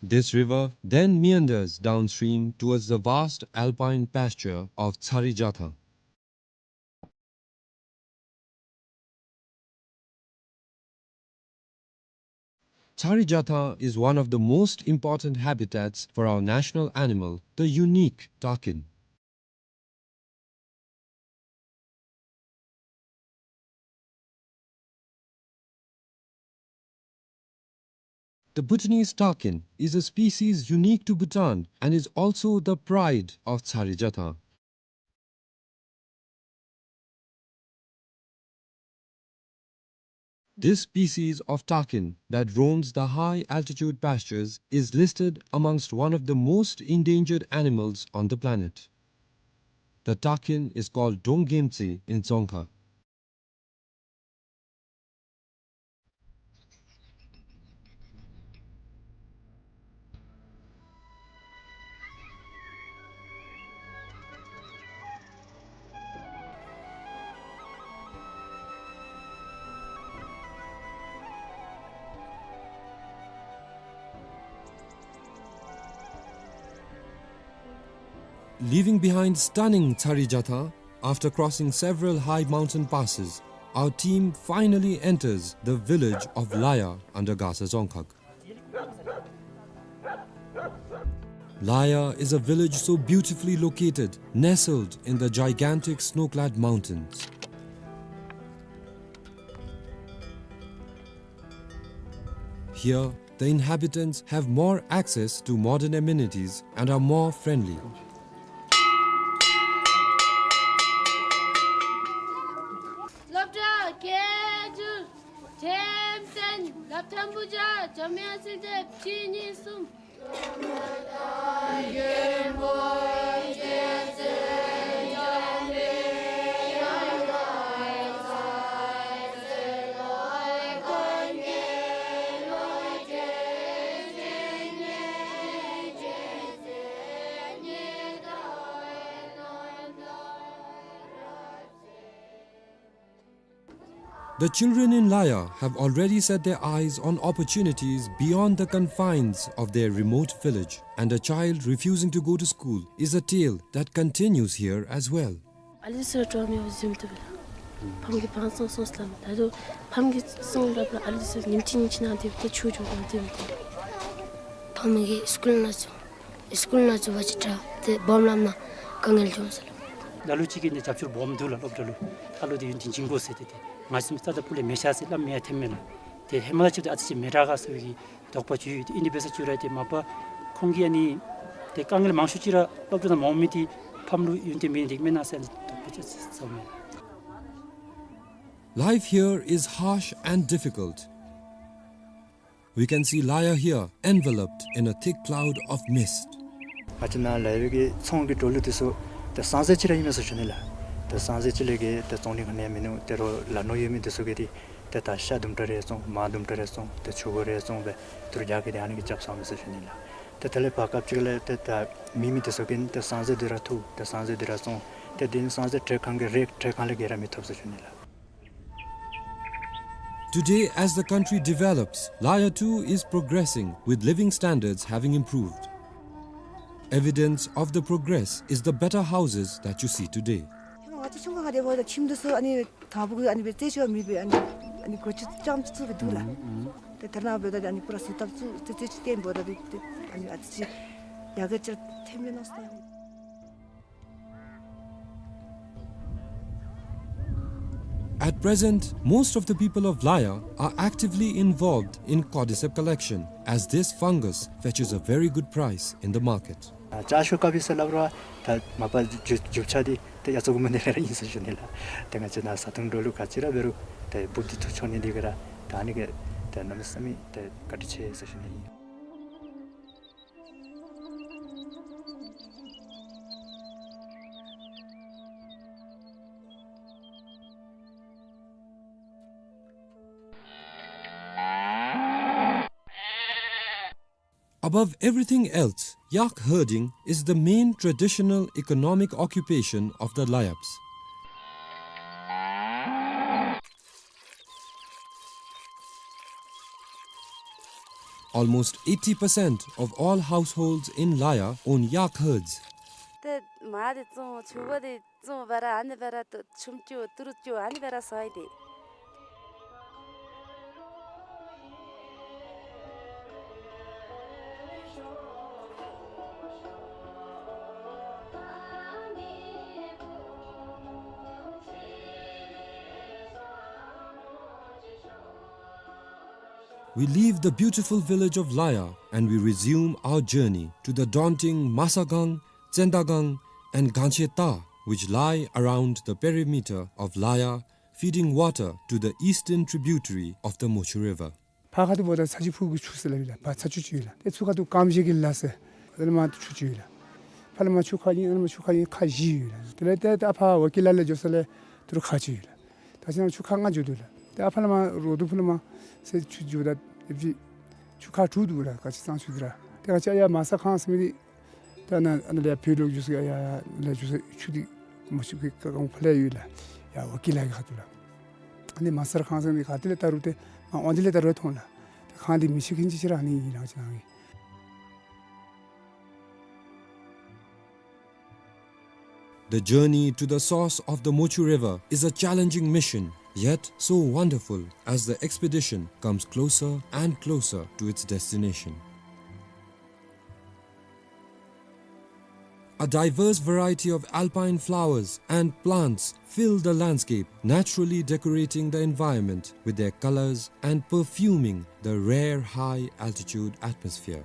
This river then meanders downstream towards the vast alpine pasture of Tsari Jathang. Tsari Jathang is one of the most important habitats for our national animal, the unique takin. The Bhutanese takin is a species unique to Bhutan and is also the pride of Tsari Jathang. This species of takin that roams the high altitude pastures is listed amongst one of the most endangered animals on the planet. The takin is called Dong Gemtse in Dzongkha. Leaving behind stunning Tsari Jathang, after crossing several high mountain passes, our team finally enters the village of Laya under Gasa Dzongkhag. Laya is a village so beautifully located, nestled in the gigantic snow-clad mountains. Here, the inhabitants have more access to modern amenities and are more friendly. སློབ་གྲྭ་སྐད་སྒྱུར། འགྲེམས་སྟོན། སློབ་ཐོན་བུ་བརྒྱ། འཇམ་དབྱངས་སྲིད་དེ་ཕྱི་ཉིན་གསུམ། The children in Laya have already set their eyes on opportunities beyond the confines of their remote village, and a child refusing to go to school is a tale that continues here as well. ཨ་ལི་སི་ཊོ་མི་བཟུམ་དུ་ཕམ་གི་བང་སོང་སོང་སླབ། ད་དུང་ཕམ་གི་སོང་སླབ་ལ་ཨ་ལི་སི་ཉིནམ་གཅིག་ཉིནམ་གཅིག་ནང་དེ་ཏེ་ཆུ་འགྱོ་གོ་དེ་དེ། ཕམ་གི་སི་ཀུལ་ནང་ཚུ་སི་ཀུལ་ནང་ཚུ་བ་ཅིག་དྲག་ཏེ་སྦོམ་ལམ་ནང་དཀའ་ངལ་འབྱུང་ཟེར་ལོ། ལ་ལུ་ཅིག་གིས་ནི་རྒྱབ་སྐྱོར་སྦོམ་འདུག་ལགས། སློབ་གྲྭ་ལུ་ཨ་ལོ་དེ་ཡུན་བརྟན་བྱིན་དགོ་ཟེར་ཏེ་ཏེ་ང་བཟུམ་རྩ་དང་སྤུ་ལས་མེད་ཤག་ཟེར་སླབ་མི་ཡང་ཐོནམ་མས་ལགས། ཏེ་ཧེ་མ་ལས་ཕྱི་ཏེ་ཨ་ཙི་ཅིག་མི་དྲག་ག་ཟེར་བའི་གི་དོགས་པ་བྱུང་ཡོད། ཏེ་ཨིན་དེ་འབད་ས་ཅིག་ར་ཏེ་མ་པ་ཁོང་གིས་ཨ་ནི་ཏེ་དཀའ་ངལ་མང་ཤོས་ཅིག་ར་སློབ་གྲྭ་ནང་མ་འོང་མི་དེ་ཕམ་ལུ་ཡུན་བརྟན་མེད་ནི་དེ་མེན་ན་ཟེར་དོགས་པ་ཅིག་ཟ་མས། Life here is harsh and difficult. We can see Laya here enveloped in a thick cloud of mist. ང་བཅས་ནཱ་ལ་ཡོད་པའི་གི་ཚོང་གི་འགྲོ་ལུགས་དེ་ཚུ་ཏེ་སང་ཟེར་ཅིག་ར་ཨིན་མས་ཟེར་ཞུ་ནི་ལགས། ཏེ་སང་ཟེར་ཅིག་ལས་གི་ཏེ་བཙོང་ནི་ག་ནི་ཡང་མིན་ནུག། ཏེ་རོགས་ལ་ནོར་ཡོད་མི་དེ་ཚུ་གིས་ཏེ་ཏེ་ད་ཤ་དུམ་གྲ་རེ་བཙོང་མར་དུམ་གྲ་རེ་བཙོང་ཏེ་ཆུ་བོ་རེ་བཙོང་སྦེ་ཏེ་རྒྱ་གི་ཏེ་ཨ་ནི་གི་རྐྱབ་སོང་མས་ཟེར་ཞུ་ནི་ལགས། ཏེ་དེ་ལས་བར་སྐབས་ཅིག་ལས་ཏེ་ད་མེད་མི་དེ་ཚུ་གིས་ཏེ་སང་ཟེར་དེ་ར་འཐུ་ཏེ་སང་ཟེར་དེ་ར་བཙོང་ཏེ་དེ་ནི་སང་ཟེར་ཁྲལ་ཁང་གི་རེཊ་ཁྲལ་ཁང་ལས་བརྒལ་ར་མི་ཐོབ་ཟེར་ཞུ་ནི་ལགས། Today, as the country develops, Laya too is progressing, with living standards having improved. Evidence of the progress is the better houses that you see today. ང་བཅས་ཆུང་ཀུ་ཁར་སྡོདཔ་ད་ཁྱིམ་དེ་ཚུ་ཨ་ནི་དང་ཕུ་གི་ཨ་ནི་སྦེ་རྩེག་ཅིག་མེད་པའི་ཨ་ནི་ཨ་ནི་སྒོ་ཅིག་རྐྱངམ་ཅིག་བཙུགས་སྦེ་འདུག་ལགས། ཏེ་དེ་ནང་འབདཝ་ད་ཨ་ནི་ཁོ་ར་བཟོ་ལྟ་བཙུགས་རྩེག་ཅིག་བཏོན་འབདཝ་ད་ཏེ་ཨ་ནི་ཨ་ཙི་ཅིག་ཡར་རྒྱས་ཅིག་ཐོནམ་མས་མནོ་སོང་། At present, most of the people of Laya are actively involved in cordyceps collection, as this fungus fetches a very good price in the market. ཨ་ལྕགས་ཤོག་ཀ་པི་ཟེར་སླབ་རུང་ད་མ་པ་རྒྱུ་རྒྱུ་ཆ་འདི་ཏེ་ཡ་ཚོགས་ཀྱི་མ་ནི་ར་ཨིན་ཟེར་ཞུ་ནི་ལགས། ཏེ་ང་བཅས་ནཱ་བཟའ་འཐུང་འགྲོ་ལུགས་ག་ཅི་ར་འབད་རུང་ཏེ་འབུཔ་འདི་འཐུ་འགྱོ་ནི་འདི་གིས་ར་ད་ཨ་ནི་གིས་ཏེ་གནམ་མེད་ས་མེད་ཏེ་བཀའ་དྲིན་ཆེ་ཟེར་ཞུ་ནི་ཨིན། Above everything else, yak herding is the main traditional economic occupation of the Layabs. Almost eighty percent of all households in Laya own yak herds. ཏེ་མར་འདི་བཙོང་ཕྱུ་པ་འདི་བཙོང་འབད་ར་ཨ་ནི་འབད་ར་ཏེ་ཆུམ་རྐྱབ་ཏི་རུ་རྐྱབ་ཨ་ནི་འབད་ར་ཟ་ཡི་ཏེ། We leave the beautiful village of Laya and we resume our journey to the daunting Masagang, Tsendagang, and Gancheta, which lie around the perimeter of Laya, feeding water to the eastern tributary of the Mochu River. ཕར་ཁ་ཐུག་འབདཝ་ད་ཚ་ཆུ་ཕུག་གི་ཆུ་ཟེར་སླབ་ཨིན་ལགས། ཕར་ཚ་ཆུ་ཅིག་ཡོད་ལགས། ཏེ་ཚུར་ཁ་ཐུག་ཀམ་ཤེ་གི་ལ་ཟེར་ཨ་ནི་མར་ཆུ་ཅིག་ཡོད་ལགས། ཕར་ལས་མར་ཆུ་ཁ་ཨིན་ཨ་ནི་མར་ཆུ་ཁ་ཨིན་ཁ་བཞི་ཡོད་ལགས། དེ་ལས་ཏེ་ཏེ་ཨ་ཕར་ཝ་ཀི་ལ་ལས་འགྱོ་ས་ལས་ཏི་རུ་ཁ་ཅིག་ཡོད་ལགས། ད་ཅི་ན་ཆུ་ཁ་ལྔ་འགྱོ་དོ་ལགས། ཏེ་ཨ་ཕར་ལས་མར་རོ་དུ་ཕུ་ལས་མར་ཟེར་ཆུ་འགྱོཝ་ད་ཨེབ་ཅིག་ཆུ་ཁ་དྲུག་འདུག་ལགས། ག་ཅི་ཙང་ཆུ་འདི་ར་ཏེ་ང་བཅས་ཡར་མ་ས་ཁང་ཟེར་མི་འདི་ད་ནཱ་ཨ་ནཱ་ལས་ཕར་ལོག་འགྱོ་ས་ཡར་ཡར་ལས་འགྱོ་ས་ཆུ་འདི་མ་ཆུ་གི་ཀ་གང་ཕར་ལས་ཡོད་ལགས། ཡར་ཝ་ཀི་ལ་གི་ཁ་ཐུག་ལགས། ཨ་ནི་མ་ས་ཁང་ཟེར་མི་ག་ཏེ་ལས་བལྟ་རུང་ཏེ་ང་འོང་དེ་ལས་བལྟ་རུང་མཐོང་ལགས། ཏེ་ཁང་འདི་མི་ཆེ་ཁེན་ཅིག་ཅིག་ར་ཨ་ནི་ཨིན་ལགས་ཅི་ན་གི། The journey to the source of the Mochu River is a challenging mission, yet so wonderful as the expedition comes closer and closer to its destination. A diverse variety of alpine flowers and plants fill the landscape, naturally decorating the environment with their colors and perfuming the rare high-altitude atmosphere.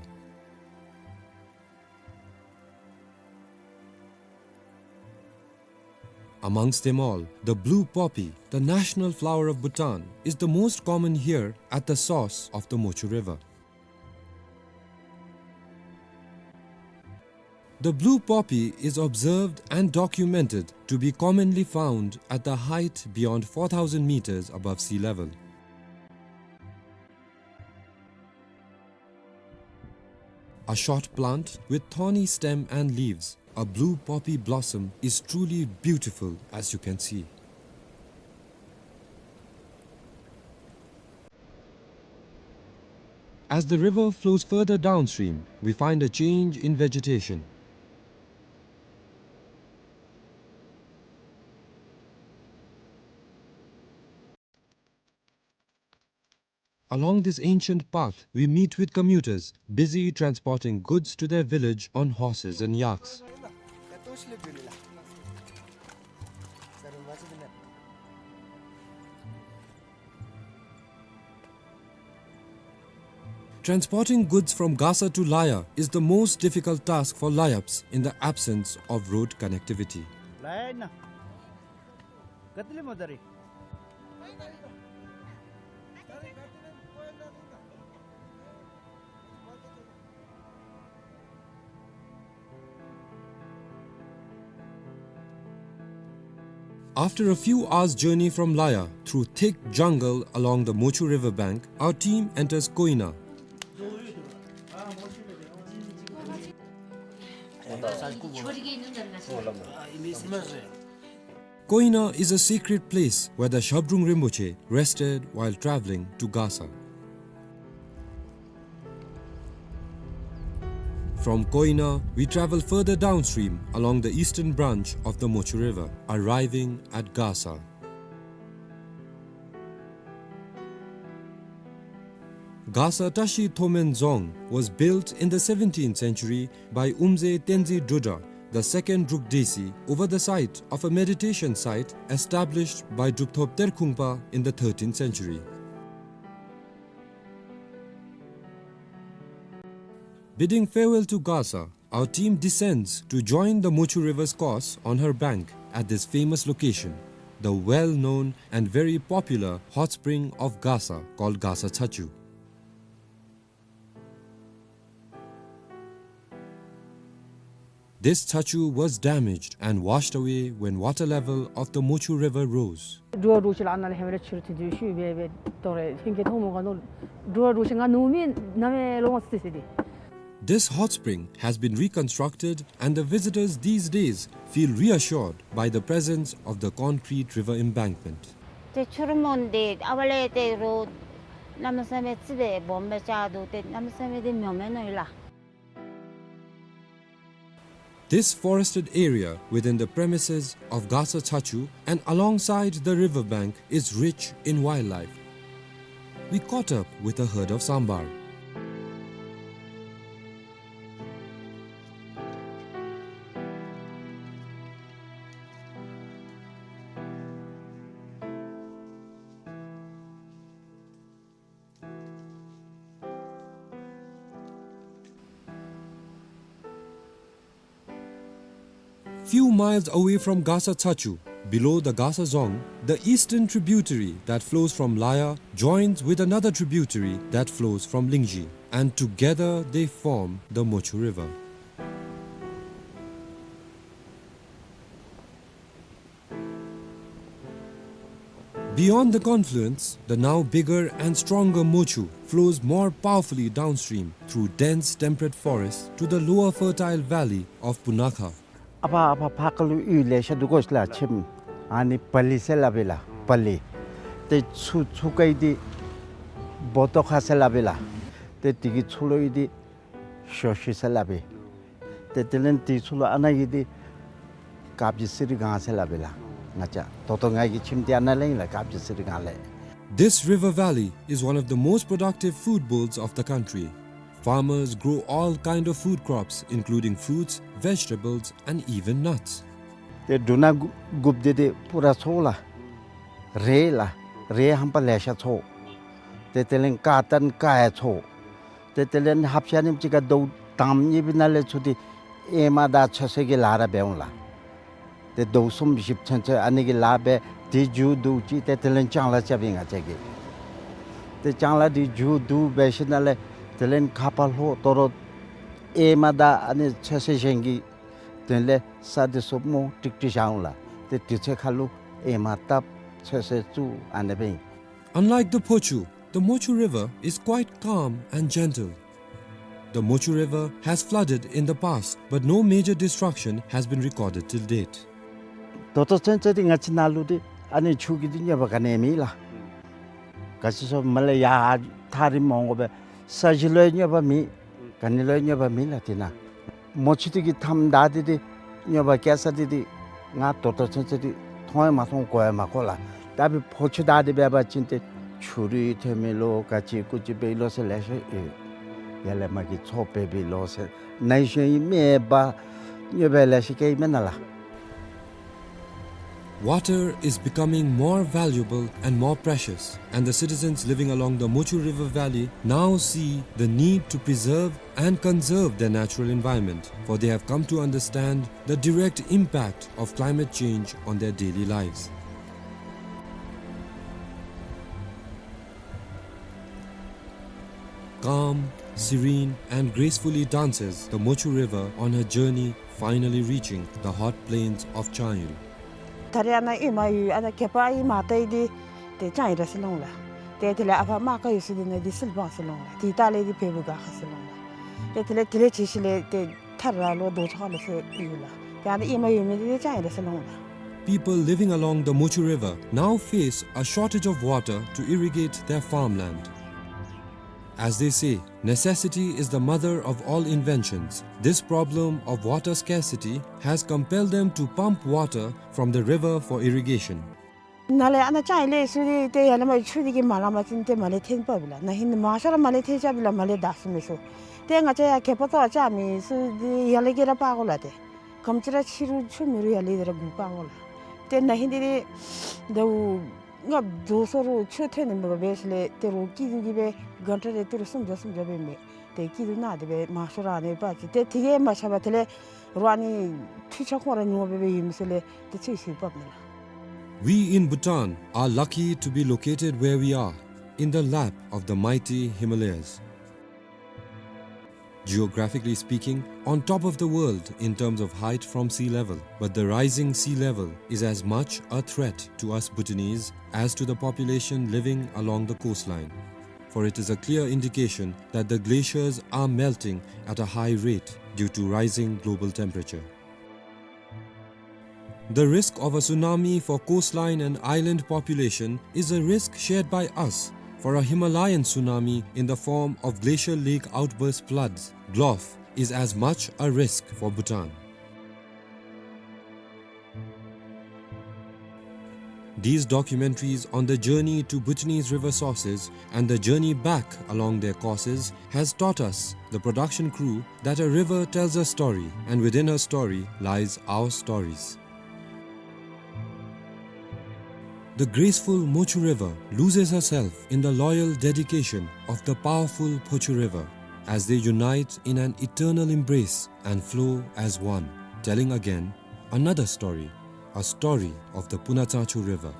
Amongst them all, the blue poppy, the national flower of Bhutan, is the most common here at the source of the Mochu River. The blue poppy is observed and documented to be commonly found at the height beyond four thousand meters above sea level. A short plant with thorny stem and leaves, a blue poppy blossom is truly beautiful, as you can see. As the river flows further downstream, we find a change in vegetation. Along this ancient path, we meet with commuters busy transporting goods to their village on horses and yaks. Transporting goods from Gasa to Laya is the most difficult task for Layaps in the absence of road connectivity. After a few hours' journey from Laya, through thick jungle along the Mochu river bank, our team enters Koina. Koina is a sacred place where the Shabdrung Rinpoche rested while traveling to Gasa. From Koina, we travel further downstream along the eastern branch of the Mochu River, arriving at Gasa. Gasa Tashi Thomen Dzong was built in the seventeenth century by Umze Tenzin Drudra, the second Druk Desi, over the site of a meditation site established by Drupthop Terkhungpa in the thirteenth century. Bidding farewell to Gasa, our team descends to join the Mochu River's course on her bank at this famous location, the well-known and very popular hot spring of Gasa called Gasa Chachu. This chachu was damaged and washed away when water level of the Mochu River rose. འགྲོ་བ་འགྲོ་ཤེས་ལ་ཨ་ནཱ་ལས་ཧེ་མ་ལས་ཕྱི་རུ་ཐོན་ཏེ་ཤུལ་སྦེ་སྦེ་དོ་རེ་ལྷན་རྒྱས་མཐོང་མོ་ག་ནོ། འགྲོ་བ་འགྲོ་ཤེས་ང་ནུབ་མི་ནམ་ཡང་ལོང་སི་སི་དེ། This hot spring has been reconstructed and the visitors these days feel reassured by the presence of the concrete river embankment. ཏེ་ཆུ་རུད་མོ་འདི་ཨ་ཕར་ལས་ཏེ་རོ་གནམ་མེད་ས་མེད་ཙི་སྦེ་སྦོམ་སྦེ་རྐྱབ་འདུག། ཏེ་གནམ་མེད་ས་མེད་འདི་མྱོང་མེད་ནོ་ཡོད་ལགས། This forested area within the premises of Gasa Chachu and alongside the river bank is rich in wildlife. We caught up with a herd of sambar. Few miles away from Gasa Chachu, below the Gasa Dzong, the eastern tributary that flows from Laya joins with another tributary that flows from Lingzhi, and together they form the Mochu River. Beyond the confluence, the now bigger and stronger Mochu flows more powerfully downstream through dense temperate forest to the lower fertile valley of Punakha. ཨ་ཕ་ཨ་ཕ་ཕར་ཁ་ལུ་གཡུས་ལེ་ཤ་འདུག་གོ་ཤ་ལགས་ཁྱིམ། ཨ་ནི་པ་ལི་ཟེར་སླབ་ཨིན་ལགས་པ་ལི། ཏེ་ཚུར་ཚུར་ཁ་གི་འདི་བོ་ཏོ་ཁ་ཟེར་སླབ་ཨིན་ལགས། ཏེ་དེ་གི་ཚུར་ལུ་ཨིན་འདི་ཤོ་ཤི་ཟེར་སླབ་ཨིན། ཏེ་དེ་ལས་དེ་ཚུར་ལུ་ཨ་ནཱ་གི་འདི་ཀ་བི་སི་རི་སྒང་ཟེར་སླབ་ཨིན་ལགས། ང་བཅས་ད་ལྟོ་ང་གི་ཁྱིམ་འདི་ཨ་ནཱ་ལས་ཨིན་ལགས། ཀ་བི་སི་རི་སྒང་ལས། This river valley is one of the most productive food bowls of the country. Farmers grow all kind of food crops, including fruits, vegetables, and even nuts. ཏེ་འབྲུ་སྣ་དགུ་དགུཔ་འདི་ཏེ་པུ་ར་ཚོ་ལགས། རེད་ལགས། རེད་ཧམ་པ་ལེ་ཤ་ཚོ། ཏེ་དེ་ལས་ཀ་ཏན་ཀ་ཡང་ཚོ། ཏེ་དེ་ལས་ཧབ་ཤ་ནིམ་ཅིག་ཁར་ཟླཝ་དང་པ་གཉིས་པའི་ནང་ལས་ཚུར་ཏེ་ཨེ་མ་དང་ཚོད་བསྲེ་གི་ལཱ་ར་འབད་འོང་ལགས། ཏེ་ཟླཝ་གསུམ་བཞི་ཚུན་ཚོད་ཨ་ནི་གི་ལཱ་འབད། དེ་མཇུག་བསྡུ་ཅི། ཏེ་དེ་ལས་ལྕང་ལཱ་རྐྱབ་ཨིན་ང་བཅས་ཀྱིས། ཏེ་ལྕང་ལཱ་འདི་མཇུག་བསྡུ་འབད་ཞིནམ་ལས་དེ་ལས་ཁ་ཕར་ལྷོ་དོ་རུང་ ཨེ་མ་དང་ཨ་ནི་ཚོད་བསྲེ་གཞན་གྱི་དོན་ལས་ས་འདི་ཚུ་མོ་ཀྲིག་ཀྲི་བཞག་འོང་ལགས། ཏེ་དུས་ཚོད་ཁར་ལུ་ཨེ་མ་བཏབ་ཚོད་བསྲེ་བཙུགས་ཨ་ནི་སྦེ་ཨིན། Unlike the Phochu, the Mochu River is quite calm and gentle. The Mochu River has flooded in the past, but no major destruction has been recorded till date. ད་ལྟོ་ཚུན་ཚོད་འདི་ང་བཅས་ནཱ་ལུ་འདི་ཨ་ནི་ཆུ་གི་འདི་གནོད་པ་ག་ནི་མེད་ལགས། ག་ཅི་ཟེར་མ་ལས་ཡར་ཐག་རིངམོ་འོང་དགོ་པས། ས་གཞི་ལུ་ཡང་གནོད་པ་མེད། ག་ནི་ལུ་ཡང་གནོད་པ་མེད་ལགས་དེ་ནང་། མོ་ཆུ་འདི་གིས་མཐའམ་བདའ་སྟེ་འདི་གནོད་པ་བཀལ་ས་འདི་འདི་ང་ད་ལྟོ་ཚུན་ཚོད་འདི་མཐོང་ཡང་མ་མཐོང་གོ་ཡང་མ་གོ་ལགས། ད་འབདན་ཕོ་ཆུ་བདའ་སྟེ་འབད་བ་ཅིན་ཏེ་ཆུ་རུད་ཐོན་མི་ལོ་ག་ཅི་ཀུ་ཅི་འབད་ཡི་ལོ་ཟེར་ལེ་ཤ་ཡོད། ཡར་ལས་མར་གྱི་མཚོ་འབད་བའི་ལོ་ཟེར་ནཱ་ཞོན་ཡི་མེད་པ་གནོད་པ་ལེ་ཤ་བཀལ་ཡི་མེན་ན་ལགས། Water is becoming more valuable and more precious, and the citizens living along the Mochu River Valley now see the need to preserve and conserve their natural environment, for they have come to understand the direct impact of climate change on their daily lives. Calm, serene, and gracefully dances the Mochu River on her journey, finally reaching the hot plains of Changyo. ད་རེས་ཨ་ནཱ་ཨེ་མ་ཡོད་ཨ་ནཱ་གད་པ་ཨེ་མ་བཏབ་ཡི་འདི་ཏེ་ཅང་ཨིན་ར་ཟེར་ལོང་ལགས། ཏེ་དེ་ལས་ཨ་ཕ་རྨ་ཁ་ཡོད་ས་འདི་ནང་འདི་སིལ་སྦང་ཟེར་ལོང་ལགས། དེ་ལྟ་ལས་འདི་བལ་པོ་དགའ་ཁ་ཟེར་ལོང་ལགས། ཏེ་དེ་ལས་དེ་ལས་ཅིག་ཤུལ་ལས་ཏེ་ཐར་ར་ལོ་རྡོ་ཆག་ལོ་ཟེར་ཡོད་ལགས། ཏེ་ཨ་ནཱ་ཨེ་མ་ཡོད་མི་འདི་ཏེ་ཅང་ཨིན་ར་ཟེར་ལོང་ལགས། People living along the Mochu River now face a shortage of water to irrigate their farmland. As they say, necessity is the mother of all inventions. This problem of water scarcity has compelled them to pump water from the river for irrigation. ནཱ་ལས་ཨ་ནཱ་ཅང་ཨིན་ལས་ཚུར་འདི་ཏེ་ཡར་ལས་མར་ཆུ་འདི་གིས་མ་ལང་པ་ཅིན་ཏེ་མར་ལས་འཐོན་པ་བས་ལགས། ན་ཧིང་མང་ཤོས་ར་མར་ལས་འཐོན་ཆ་བས་ལགས། མར་ལས་བདའ་ཟུན་མི་ཚུ། ཏེ་ང་བཅས་ཡར་གད་པ་བཏབ་བཅའ་མི་ཚུ་འདི་ཡར་ལས་ཀྱི་ར་སྤར་དགོ་ལགས། ཏེ་ག་དེམ་ཅིག་ར་ཆེ་རུང་ཆུང་མི་རུང་ཡར་ལས་འདི་ར་མགུ་སྤར་དགོ་ལགས། ཏེ་ན་ཧིང་འདི་ཏེ་ཟླཝ་ལྔ་བཅུ་སོ་རུང་ཆུ་ཐོན་ནི་མེད་པར་འབད་ཞིནམ་ལས་ཏེ་རོགས་སྐྱིད་སྡུག་གི་སྦེ་གྷན་ཊ་རེ་ཏི་རུ་སུམ་བརྒྱ་སུམ་བརྒྱ་སྦེ་མས། ཏེ་སྐྱིད་སྡུག་གནང་སྟེ་སྦེ་མང་ཤོས་ར་ཨ་ནི་སྤར་ཅི། ཏེ་དེ་གིས་མ་ཚད་པར་དེ་ལས་རོགས་ཨ་ནི་འཕྲུལ་ཆས་ཁོང་ར་ཉུང་བ་སྦེ་སྦེ་ཡོད་མི་ཚུ་ལས་ཏེ་ཚུ་ཡང་ཚུར་འབག་ནི་ལགས། We in Bhutan are lucky to be located where we are, in the lap of the mighty Himalayas. Geographically speaking, on top of the world in terms of height from sea level, but the rising sea level is as much a threat to us Bhutanese as to the population living along the coastline. For it is a clear indication that the glaciers are melting at a high rate due to rising global temperature. The risk of a tsunami for coastline and island population is a risk shared by us, for a Himalayan tsunami in the form of glacial lake outburst floods, GLOF, is as much a risk for Bhutan. These documentaries on the journey to Bhutanese river sources and the journey back along their courses has taught us, the production crew, that a river tells a story, and within her story lies our stories. The graceful Mochu River loses herself in the loyal dedication of the powerful Phochu River as they unite in an eternal embrace and flow as one, telling again another story, a story of the Punatsangchu River.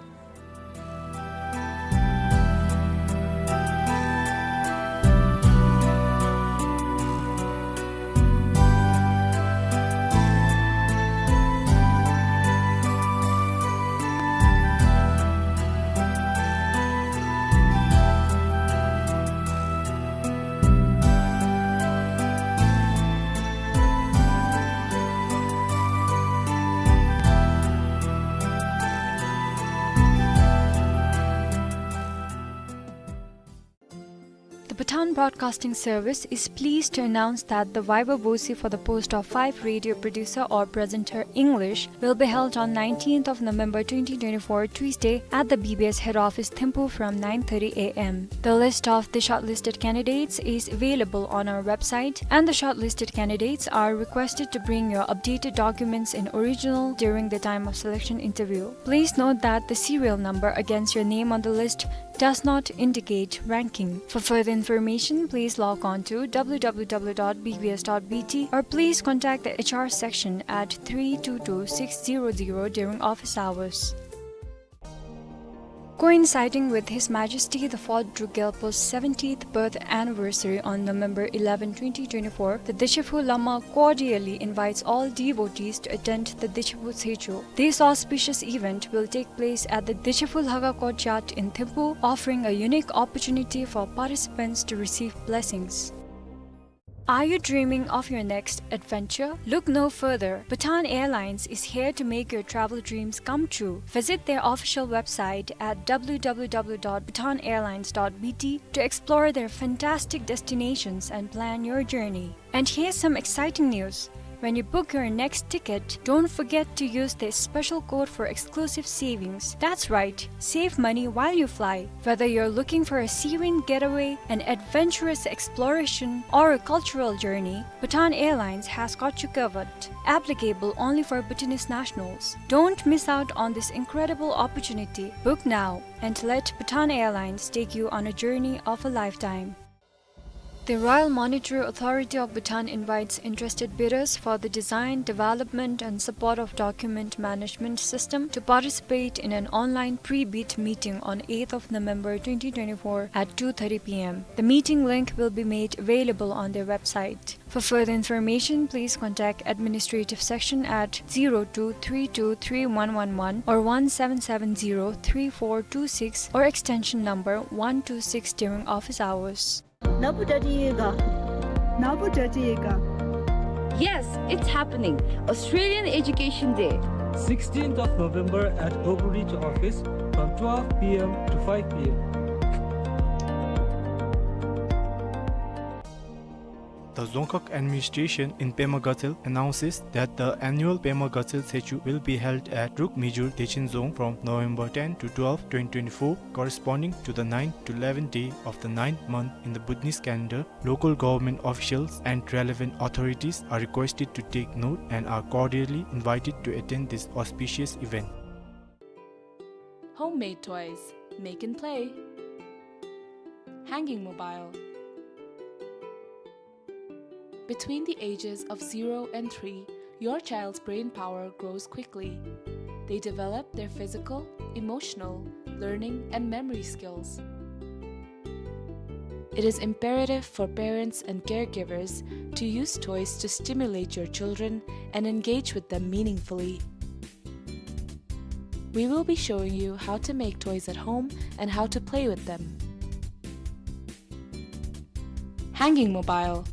The Bhutan Broadcasting Service is pleased to announce that the Viva Voce for the post of five radio producer or presenter English will be held on nineteenth of November twenty twenty-four, Tuesday, at the B B S head office, Thimphu, from nine thirty A M. The list of the shortlisted candidates is available on our website, and the shortlisted candidates are requested to bring your updated documents in original during the time of selection interview. Please note that the serial number against your name on the list does not indicate ranking. For further information, please log on to W W W dot B B S dot B T or please contact the H R section at three two two six zero zero during office hours. Coinciding with His Majesty the Fourth Druk Gyalpo's seventieth birth anniversary on November eleven, twenty twenty-four, the Deshaphu Lama cordially invites all devotees to attend the Deshaphu Tsecho. This auspicious event will take place at the Deshaphu Lhagao Courtyard in Thimphu, offering a unique opportunity for participants to receive blessings. Are you dreaming of your next adventure? Look no further. Bhutan Airlines is here to make your travel dreams come true. Visit their official website at w w w dot bhutan airlines dot b t to explore their fantastic destinations and plan your journey. And here's some exciting news. When you book your next ticket, don't forget to use this special code for exclusive savings. That's right, save money while you fly. Whether you're looking for a serene getaway, an adventurous exploration, or a cultural journey, Bhutan Airlines has got you covered. Applicable only for Bhutanese nationals. Don't miss out on this incredible opportunity. Book now and let Bhutan Airlines take you on a journey of a lifetime. The Royal Monetary Authority of Bhutan invites interested bidders for the design, development and support of document management system to participate in an online pre-bid meeting on eighth of November twenty twenty-four at two thirty p m. The meeting link will be made available on their website. For further information, please contact administrative section at zero two three two three one one one or one seven seven zero three four two six or extension number one two six during office hours. ནཱ་བུ་ཏྲ་ཏྲི་ཡོད་ག། ནཱ་བུ་ཏྲ་ཏྲི་ཡོད་ག། Yes, it's happening. Australian Education Day. Sixteenth of November at Oakridge office from twelve p m to five p m. The Dzongkhag Administration in Pema Gatshel announces that the annual Pema Gatshel Tsechu will be held at Druk Mijur Dechen Dzong from November ten to twelve, twenty twenty-four, corresponding to the ninth to eleventh day of the ninth month in the Bhutanese calendar. Local government officials and relevant authorities are requested to take note and are cordially invited to attend this auspicious event. Homemade toys. Make and play. Hanging mobile. Between the ages of zero and three, your child's brain power grows quickly. They develop their physical, emotional, learning, and memory skills. It is imperative for parents and caregivers to use toys to stimulate your children and engage with them meaningfully. We will be showing you how to make toys at home and how to play with them. Hanging mobile.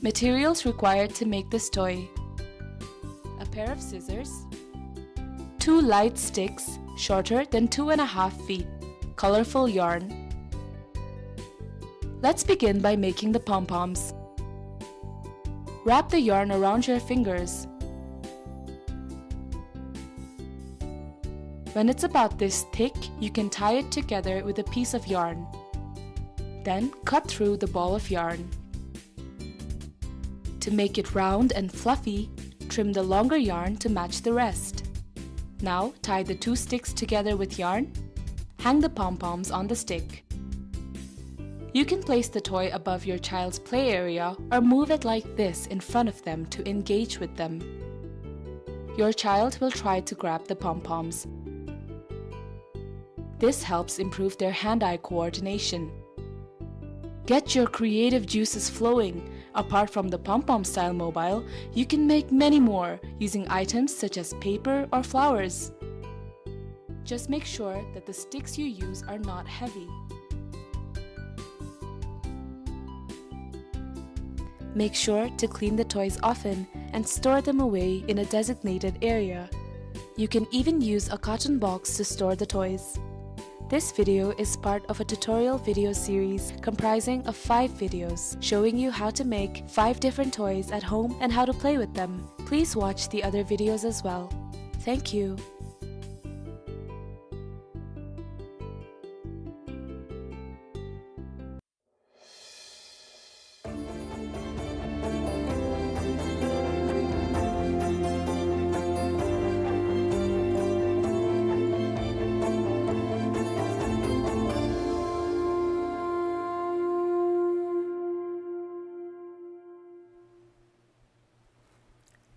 Materials required to make this toy: a pair of scissors, two light sticks shorter than two and a half feet, colorful yarn. Let's begin by making the pom-poms. Wrap the yarn around your fingers. When it's about this thick, you can tie it together with a piece of yarn. Then cut through the ball of yarn. To make it round and fluffy, trim the longer yarn to match the rest. Now tie the two sticks together with yarn. Hang the pom-poms on the stick. You can place the toy above your child's play area or move it like this in front of them to engage with them. Your child will try to grab the pom-poms. This helps improve their hand-eye coordination. Get your creative juices flowing. Apart from the pom-pom style mobile, you can make many more using items such as paper or flowers. Just make sure that the sticks you use are not heavy. Make sure to clean the toys often and store them away in a designated area. You can even use a carton box to store the toys. This video is part of a tutorial video series comprising of five videos showing you how to make five different toys at home and how to play with them. Please watch the other videos as well. Thank you.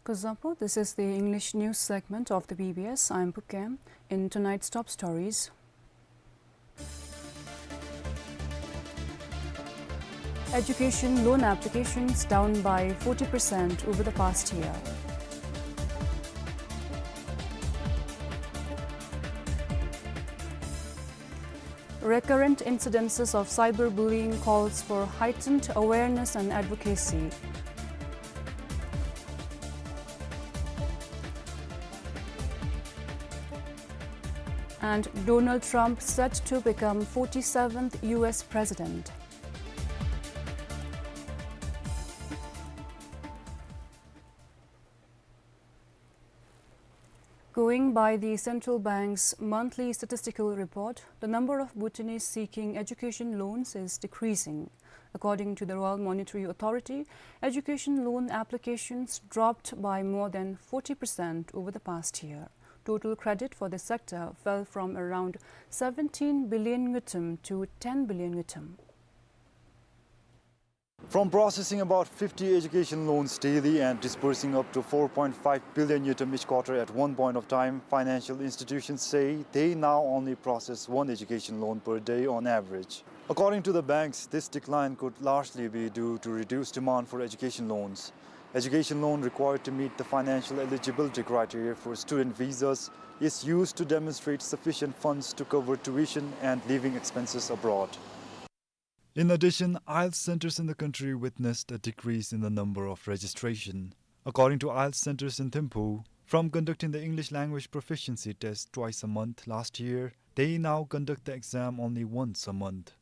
Kuzuzangpo, this is the English news segment of the B B S. I'm Pukem. In tonight's top stories, education loan applications down by forty percent over the past year. Recurrent incidences of cyberbullying calls for heightened awareness and advocacy. And Donald Trump set to become forty-seventh U S president. Going by the central bank's monthly statistical report, the number of Bhutanese seeking education loans is decreasing. According to the Royal Monetary Authority, education loan applications dropped by more than forty percent over the past year. Total credit for the sector fell from around seventeen billion ngultrum to ten billion ngultrum. From processing about fifty education loans daily and disbursing up to four point five billion ngultrum each quarter at one point of time, financial institutions say they now only process one education loan per day on average. According to the banks, this decline could largely be due to reduced demand for education loans. Education loan required to meet the financial eligibility criteria for student visas is used to demonstrate sufficient funds to cover tuition and living expenses abroad. In addition, IELTS centers in the country witnessed a decrease in the number of registration. According to IELTS centers in Thimphu, from conducting the English language proficiency test twice a month last year, they now conduct the exam only once a month.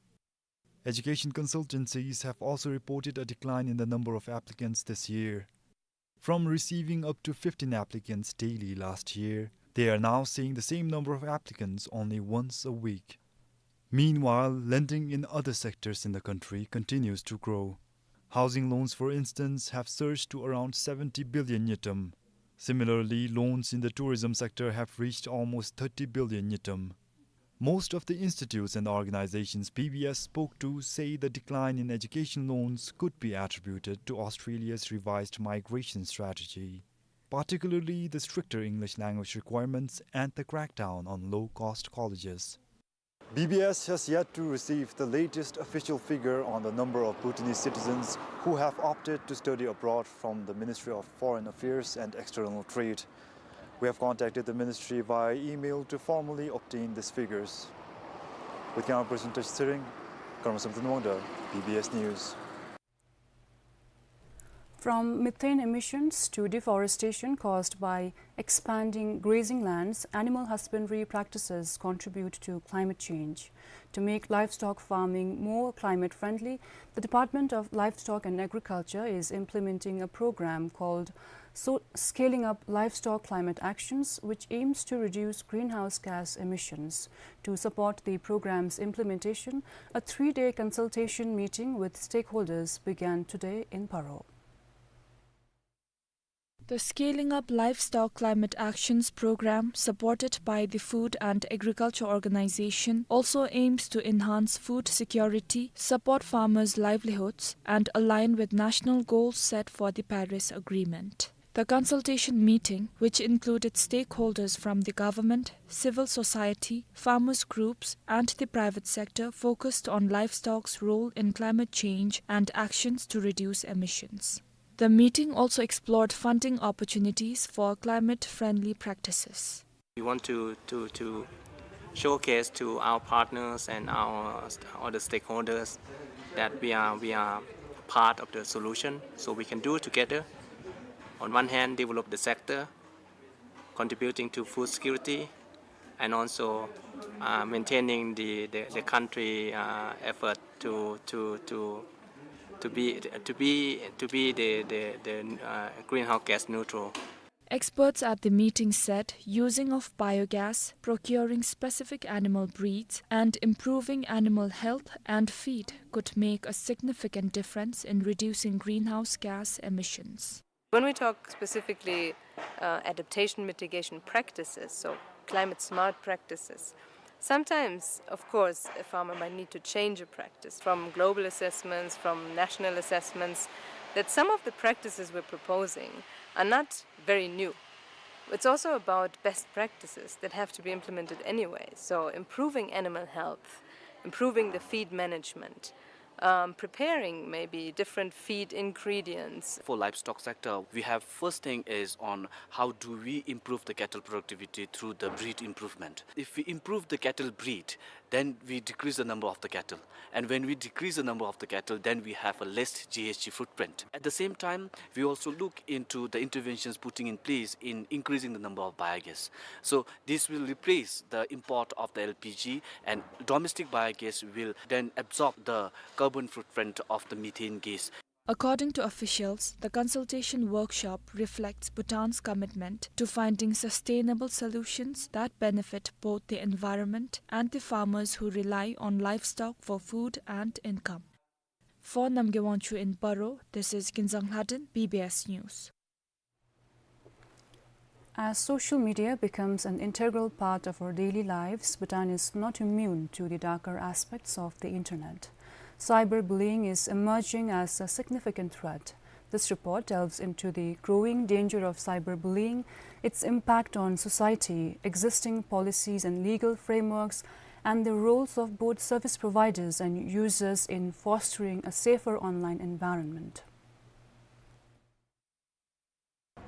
Education consultancies have also reported a decline in the number of applicants this year. From receiving up to fifteen applicants daily last year, they are now seeing the same number of applicants only once a week. Meanwhile, lending in other sectors in the country continues to grow. Housing loans, for instance, have surged to around seventy billion ngultrum. Similarly, loans in the tourism sector have reached almost thirty billion ngultrum. Most of the institutes and organizations B B S spoke to say the decline in education loans could be attributed to Australia's revised migration strategy, particularly the stricter English language requirements and the crackdown on low-cost colleges. B B S has yet to receive the latest official figure on the number of Bhutanese citizens who have opted to study abroad from the Ministry of Foreign Affairs and External Trade. We have contacted the ministry via email to formally obtain these figures. With camera person Tashi Tshering, Karma Samten Wangda, B B S News. From methane emissions to deforestation caused by expanding grazing lands, animal husbandry practices contribute to climate change. To make livestock farming more climate-friendly, the Department of Livestock and Agriculture is implementing a program called So-, Scaling Up Livestock Climate Actions, which aims to reduce greenhouse gas emissions. To support the program's implementation, a three-day consultation meeting with stakeholders began today in Paro. The Scaling Up Livestock Climate Actions program, supported by the Food and Agriculture Organization, also aims to enhance food security, support farmers' livelihoods, and align with national goals set for the Paris Agreement. The consultation meeting, which included stakeholders from the government, civil society, farmers' groups, and the private sector, focused on livestock's role in climate change and actions to reduce emissions. The meeting also explored funding opportunities for climate-friendly practices. We want to, to, to showcase to our partners and our st-, other stakeholders that we are, we are part of the solution, so we can do together. On one hand, develop the sector, contributing to food security, and also, uh, maintaining the, the, the country, uh, effort to, to, to, to be, to be, to be the, the, the, uh, greenhouse gas neutral. Experts at the meeting said using of biogas, procuring specific animal breeds, and improving animal health and feed could make a significant difference in reducing greenhouse gas emissions. When we talk specifically, uh, adaptation mitigation practices, so climate smart practices, sometimes, of course, a farmer might need to change a practice from global assessments, from national assessments, that some of the practices we're proposing are not very new. It's also about best practices that have to be implemented anyway. So improving animal health, improving the feed management, um, preparing maybe different feed ingredients. For livestock sector, we have first thing is on how do we improve the cattle productivity through the breed improvement. If we improve the cattle breed, then we decrease the number of the cattle. And when we decrease the number of the cattle, then we have a less G H G footprint. At the same time, we also look into the interventions putting in place in increasing the number of biogas. So this will replace the import of the L P G, and domestic biogas will then absorb the carbon footprint of the methane gas. According to officials, the consultation workshop reflects Bhutan's commitment to finding sustainable solutions that benefit both the environment and the farmers who rely on livestock for food and income. For Namgay Wangchuk in Paro, this is Kinzang Lhaden, B B S News. As social media becomes an integral part of our daily lives, Bhutan is not immune to the darker aspects of the internet. Cyberbullying is emerging as a significant threat. This report delves into the growing danger of cyberbullying, its impact on society, existing policies and legal frameworks, and the roles of both service providers and users in fostering a safer online environment.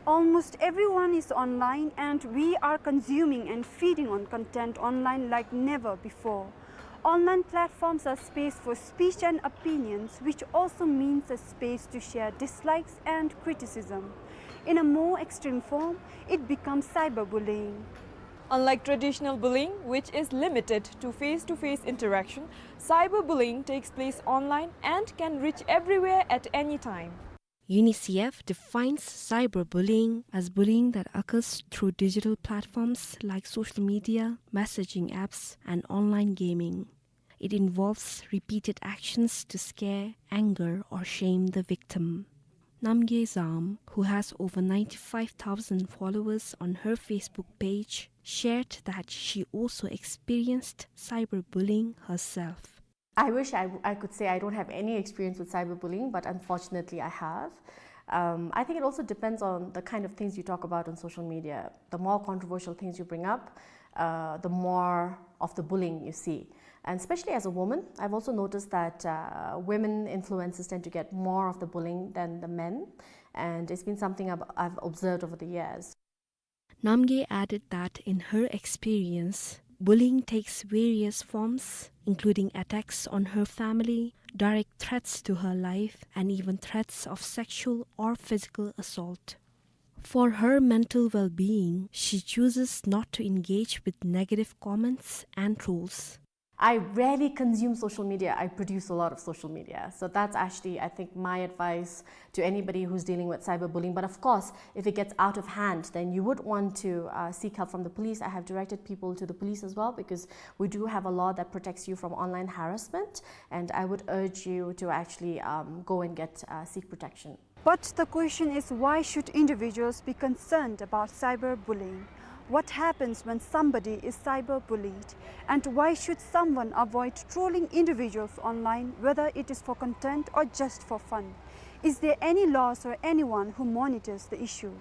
Almost everyone is online, and we are consuming and feeding on content online like never before. Online platforms are space for speech and opinions, which also means a space to share dislikes and criticism. In a more extreme form, it becomes cyberbullying. Unlike traditional bullying, which is limited to face-to-face interaction, cyberbullying takes place online and can reach everywhere at any time. UNICEF defines cyberbullying as bullying that occurs through digital platforms like social media, messaging apps, and online gaming. It involves repeated actions to scare, anger, or shame the victim. Namgay Zam, who has over ninety-five thousand followers on her Facebook page, shared that she also experienced cyberbullying herself. I wish I, I could say I don't have any experience with cyberbullying, but unfortunately I have. Um, I think it also depends on the kind of things you talk about on social media. The more controversial things you bring up, uh, the more of the bullying you see. And especially as a woman, I've also noticed that, uh, women influencers tend to get more of the bullying than the men. And it's been something I've, I've observed over the years. Namgay added that in her experience, bullying takes various forms, including attacks on her family, direct threats to her life, and even threats of sexual or physical assault. For her mental well-being, she chooses not to engage with negative comments and trolls. I rarely consume social media. I produce a lot of social media. So that's actually, I think, my advice to anybody who's dealing with cyberbullying. But of course, if it gets out of hand, then you would want to, uh, seek help from the police. I have directed people to the police as well, because we do have a law that protects you from online harassment. And I would urge you to actually, um, go and get, uh, seek protection. But the question is, why should individuals be concerned about cyberbullying? What happens when somebody is cyberbullied? And why should someone avoid trolling individuals online, whether it is for content or just for fun? Is there any laws or anyone who monitors the issue?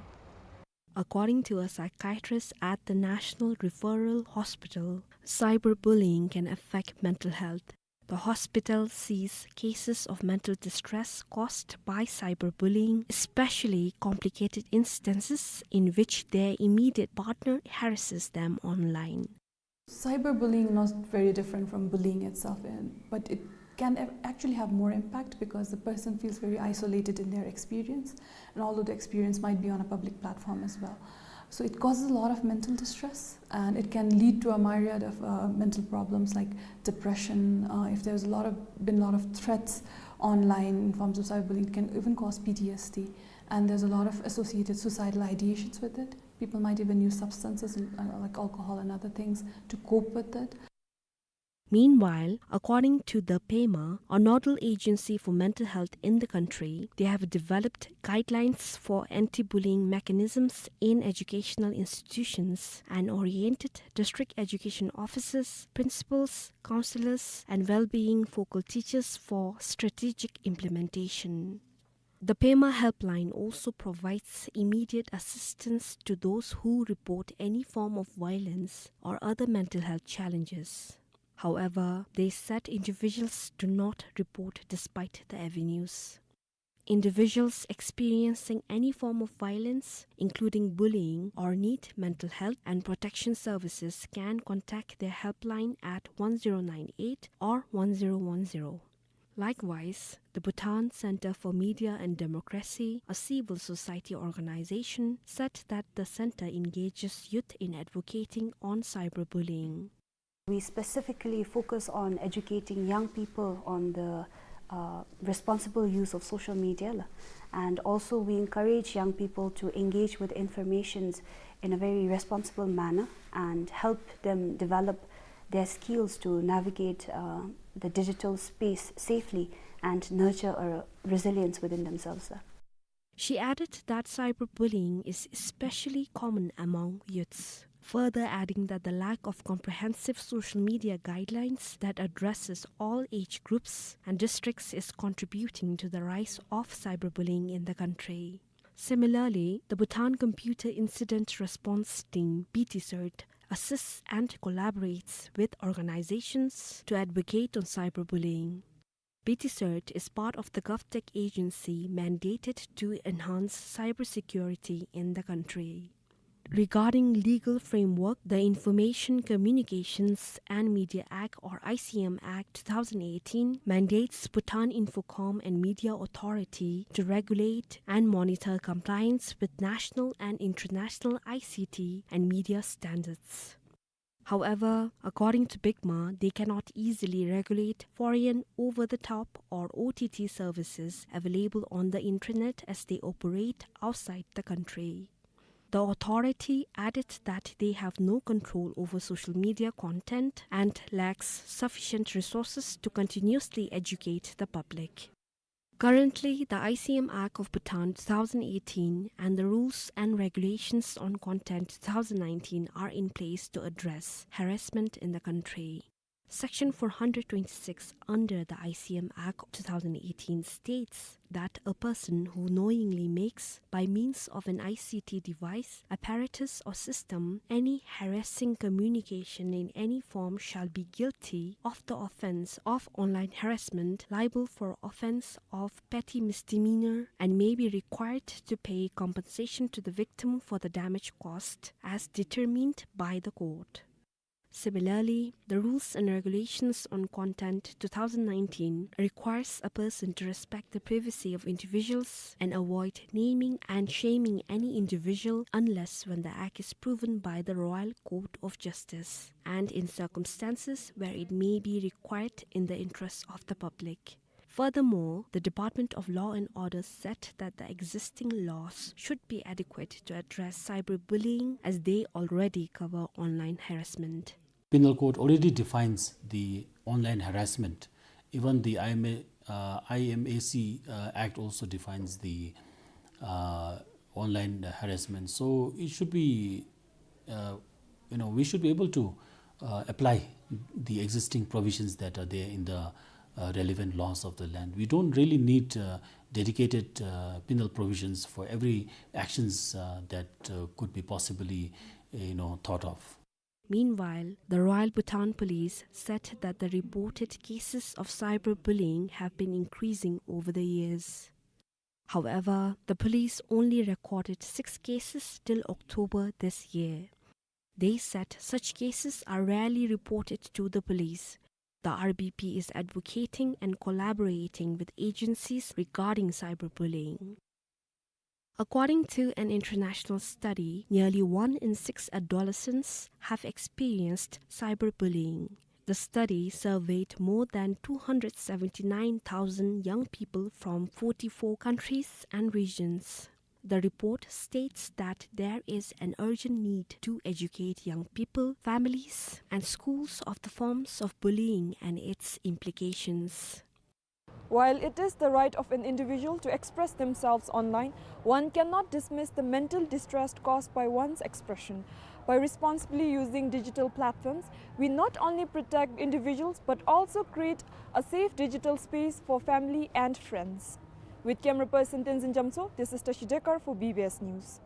According to a psychiatrist at the National Referral Hospital, cyberbullying can affect mental health. The hospital sees cases of mental distress caused by cyberbullying, especially complicated instances in which their immediate partner harasses them online. Cyberbullying not very different from bullying itself, and, but it can ac-, actually have more impact because the person feels very isolated in their experience, and although the experience might be on a public platform as well. So it causes a lot of mental distress, and it can lead to a myriad of, uh, mental problems like depression. Uh, if there's a lot of, been a lot of threats online in forms of cyberbullying, it can even cause P T S D. And there's a lot of associated suicidal ideations with it. People might even use substances, uh, like alcohol and other things, to cope with it. Meanwhile, according to the PEMA, a nodal agency for mental health in the country, they have developed guidelines for anti-bullying mechanisms in educational institutions and oriented district education officers, principals, counselors, and well-being focal teachers for strategic implementation. The Pema Helpline also provides immediate assistance to those who report any form of violence or other mental health challenges. However, they said individuals do not report despite the avenues. Individuals experiencing any form of violence, including bullying, or need mental health and protection services can contact their helpline at one zero nine eight or one zero one zero. Likewise, the Bhutan Center for Media and Democracy, a civil society organization, said that the center engages youth in advocating on cyberbullying. We specifically focus on educating young people on the, uh, responsible use of social media, la. And also we encourage young people to engage with informations in a very responsible manner and help them develop their skills to navigate, uh, the digital space safely and nurture a resilience within themselves, la. She added that cyberbullying is especially common among youths, further adding that the lack of comprehensive social media guidelines that addresses all age groups and districts is contributing to the rise of cyberbullying in the country. Similarly, the Bhutan Computer Incident Response Team, B T CERT, assists and collaborates with organizations to advocate on cyberbullying. B T CERT is part of the GovTech agency mandated to enhance cybersecurity in the country. Regarding legal framework, the Information Communications and Media Act, or I C M Act two thousand eighteen, mandates Bhutan Infocom and Media Authority to regulate and monitor compliance with national and international I C T and media standards. However, according to BICMA, they cannot easily regulate foreign over-the-top or O T T services available on the internet as they operate outside the country. The authority added that they have no control over social media content and lacks sufficient resources to continuously educate the public. Currently, the I C M Act of Bhutan two thousand eighteen and the Rules and Regulations on Content two thousand nineteen are in place to address harassment in the country. Section four hundred twenty-six under the I C M Act two thousand eighteen states that a person who knowingly makes, by means of an I C T device, apparatus or system, any harassing communication in any form shall be guilty of the offense of online harassment, liable for offense of petty misdemeanor, and may be required to pay compensation to the victim for the damage caused as determined by the court. Similarly, the Rules and Regulations on Content two thousand nineteen requires a person to respect the privacy of individuals and avoid naming and shaming any individual unless when the act is proven by the Royal Court of Justice and in circumstances where it may be required in the interests of the public. Furthermore, the Department of Law and Order said that the existing laws should be adequate to address cyberbullying as they already cover online harassment. Penal Code already defines the online harassment. Even the I M A, uh, I M A C, uh, Act also defines the, uh, online harassment. So it should be, uh, you know, we should be able to, uh, apply the existing provisions that are there in the, uh, relevant laws of the land. We don't really need, uh, dedicated, uh, penal provisions for every actions, uh, that, uh, could be possibly, you know, thought of. Meanwhile, the Royal Bhutan Police said that the reported cases of cyberbullying have been increasing over the years. However, the police only recorded six cases till October this year. They said such cases are rarely reported to the police. The R B P is advocating and collaborating with agencies regarding cyberbullying. According to an international study, nearly one in six adolescents have experienced cyberbullying. The study surveyed more than two hundred seventy-nine thousand young people from forty-four countries and regions. The report states that there is an urgent need to educate young people, families, and schools of the forms of bullying and its implications. While it is the right of an individual to express themselves online, one cannot dismiss the mental distress caused by one's expression. By responsibly using digital platforms, we not only protect individuals but also create a safe digital space for family and friends. With camera person Tenzin Jamtso, this is Tashi Dekar for B B S News.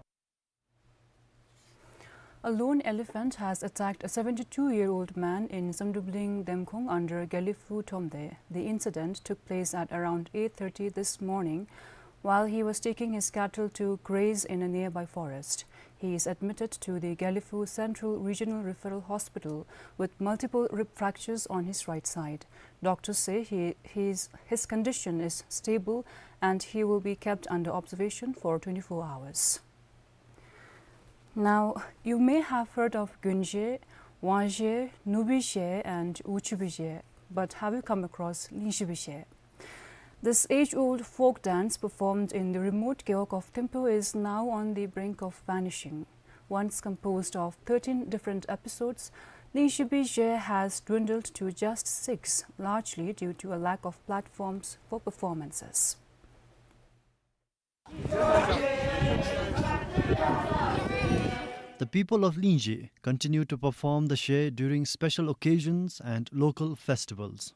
A lone elephant has attacked a seventy-two-year-old man in Zamdubling Demkhong under Gelephu Thromde. The incident took place at around eight thirty this morning while he was taking his cattle to graze in a nearby forest. He is admitted to the Gelephu Central Regional Referral Hospital with multiple rib fractures on his right side. Doctors say he, his, his condition is stable and he will be kept under observation for twenty-four hours. Now, you may have heard of Gunzhe, Wangzhe, Nubize, and Wuchubize, but have you come across Lingzhibize? This age-old folk dance performed in the remote Gewog of Thimphu is now on the brink of vanishing. Once composed of thirteen different episodes, Lingzhibize has dwindled to just six, largely due to a lack of platforms for performances. The people of Lingzhi continue to perform the zhe during special occasions and local festivals.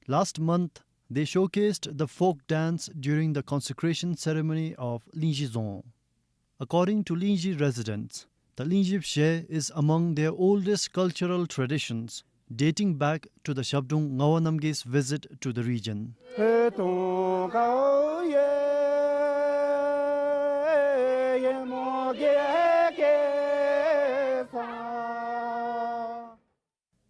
Last month, they showcased the folk dance during the consecration ceremony of Lingzhi Dzong. According to Lingzhi residents, the Lingzhi zhe is among their oldest cultural traditions, dating back to the Zhabdrung Ngawang Namgyal's visit to the region.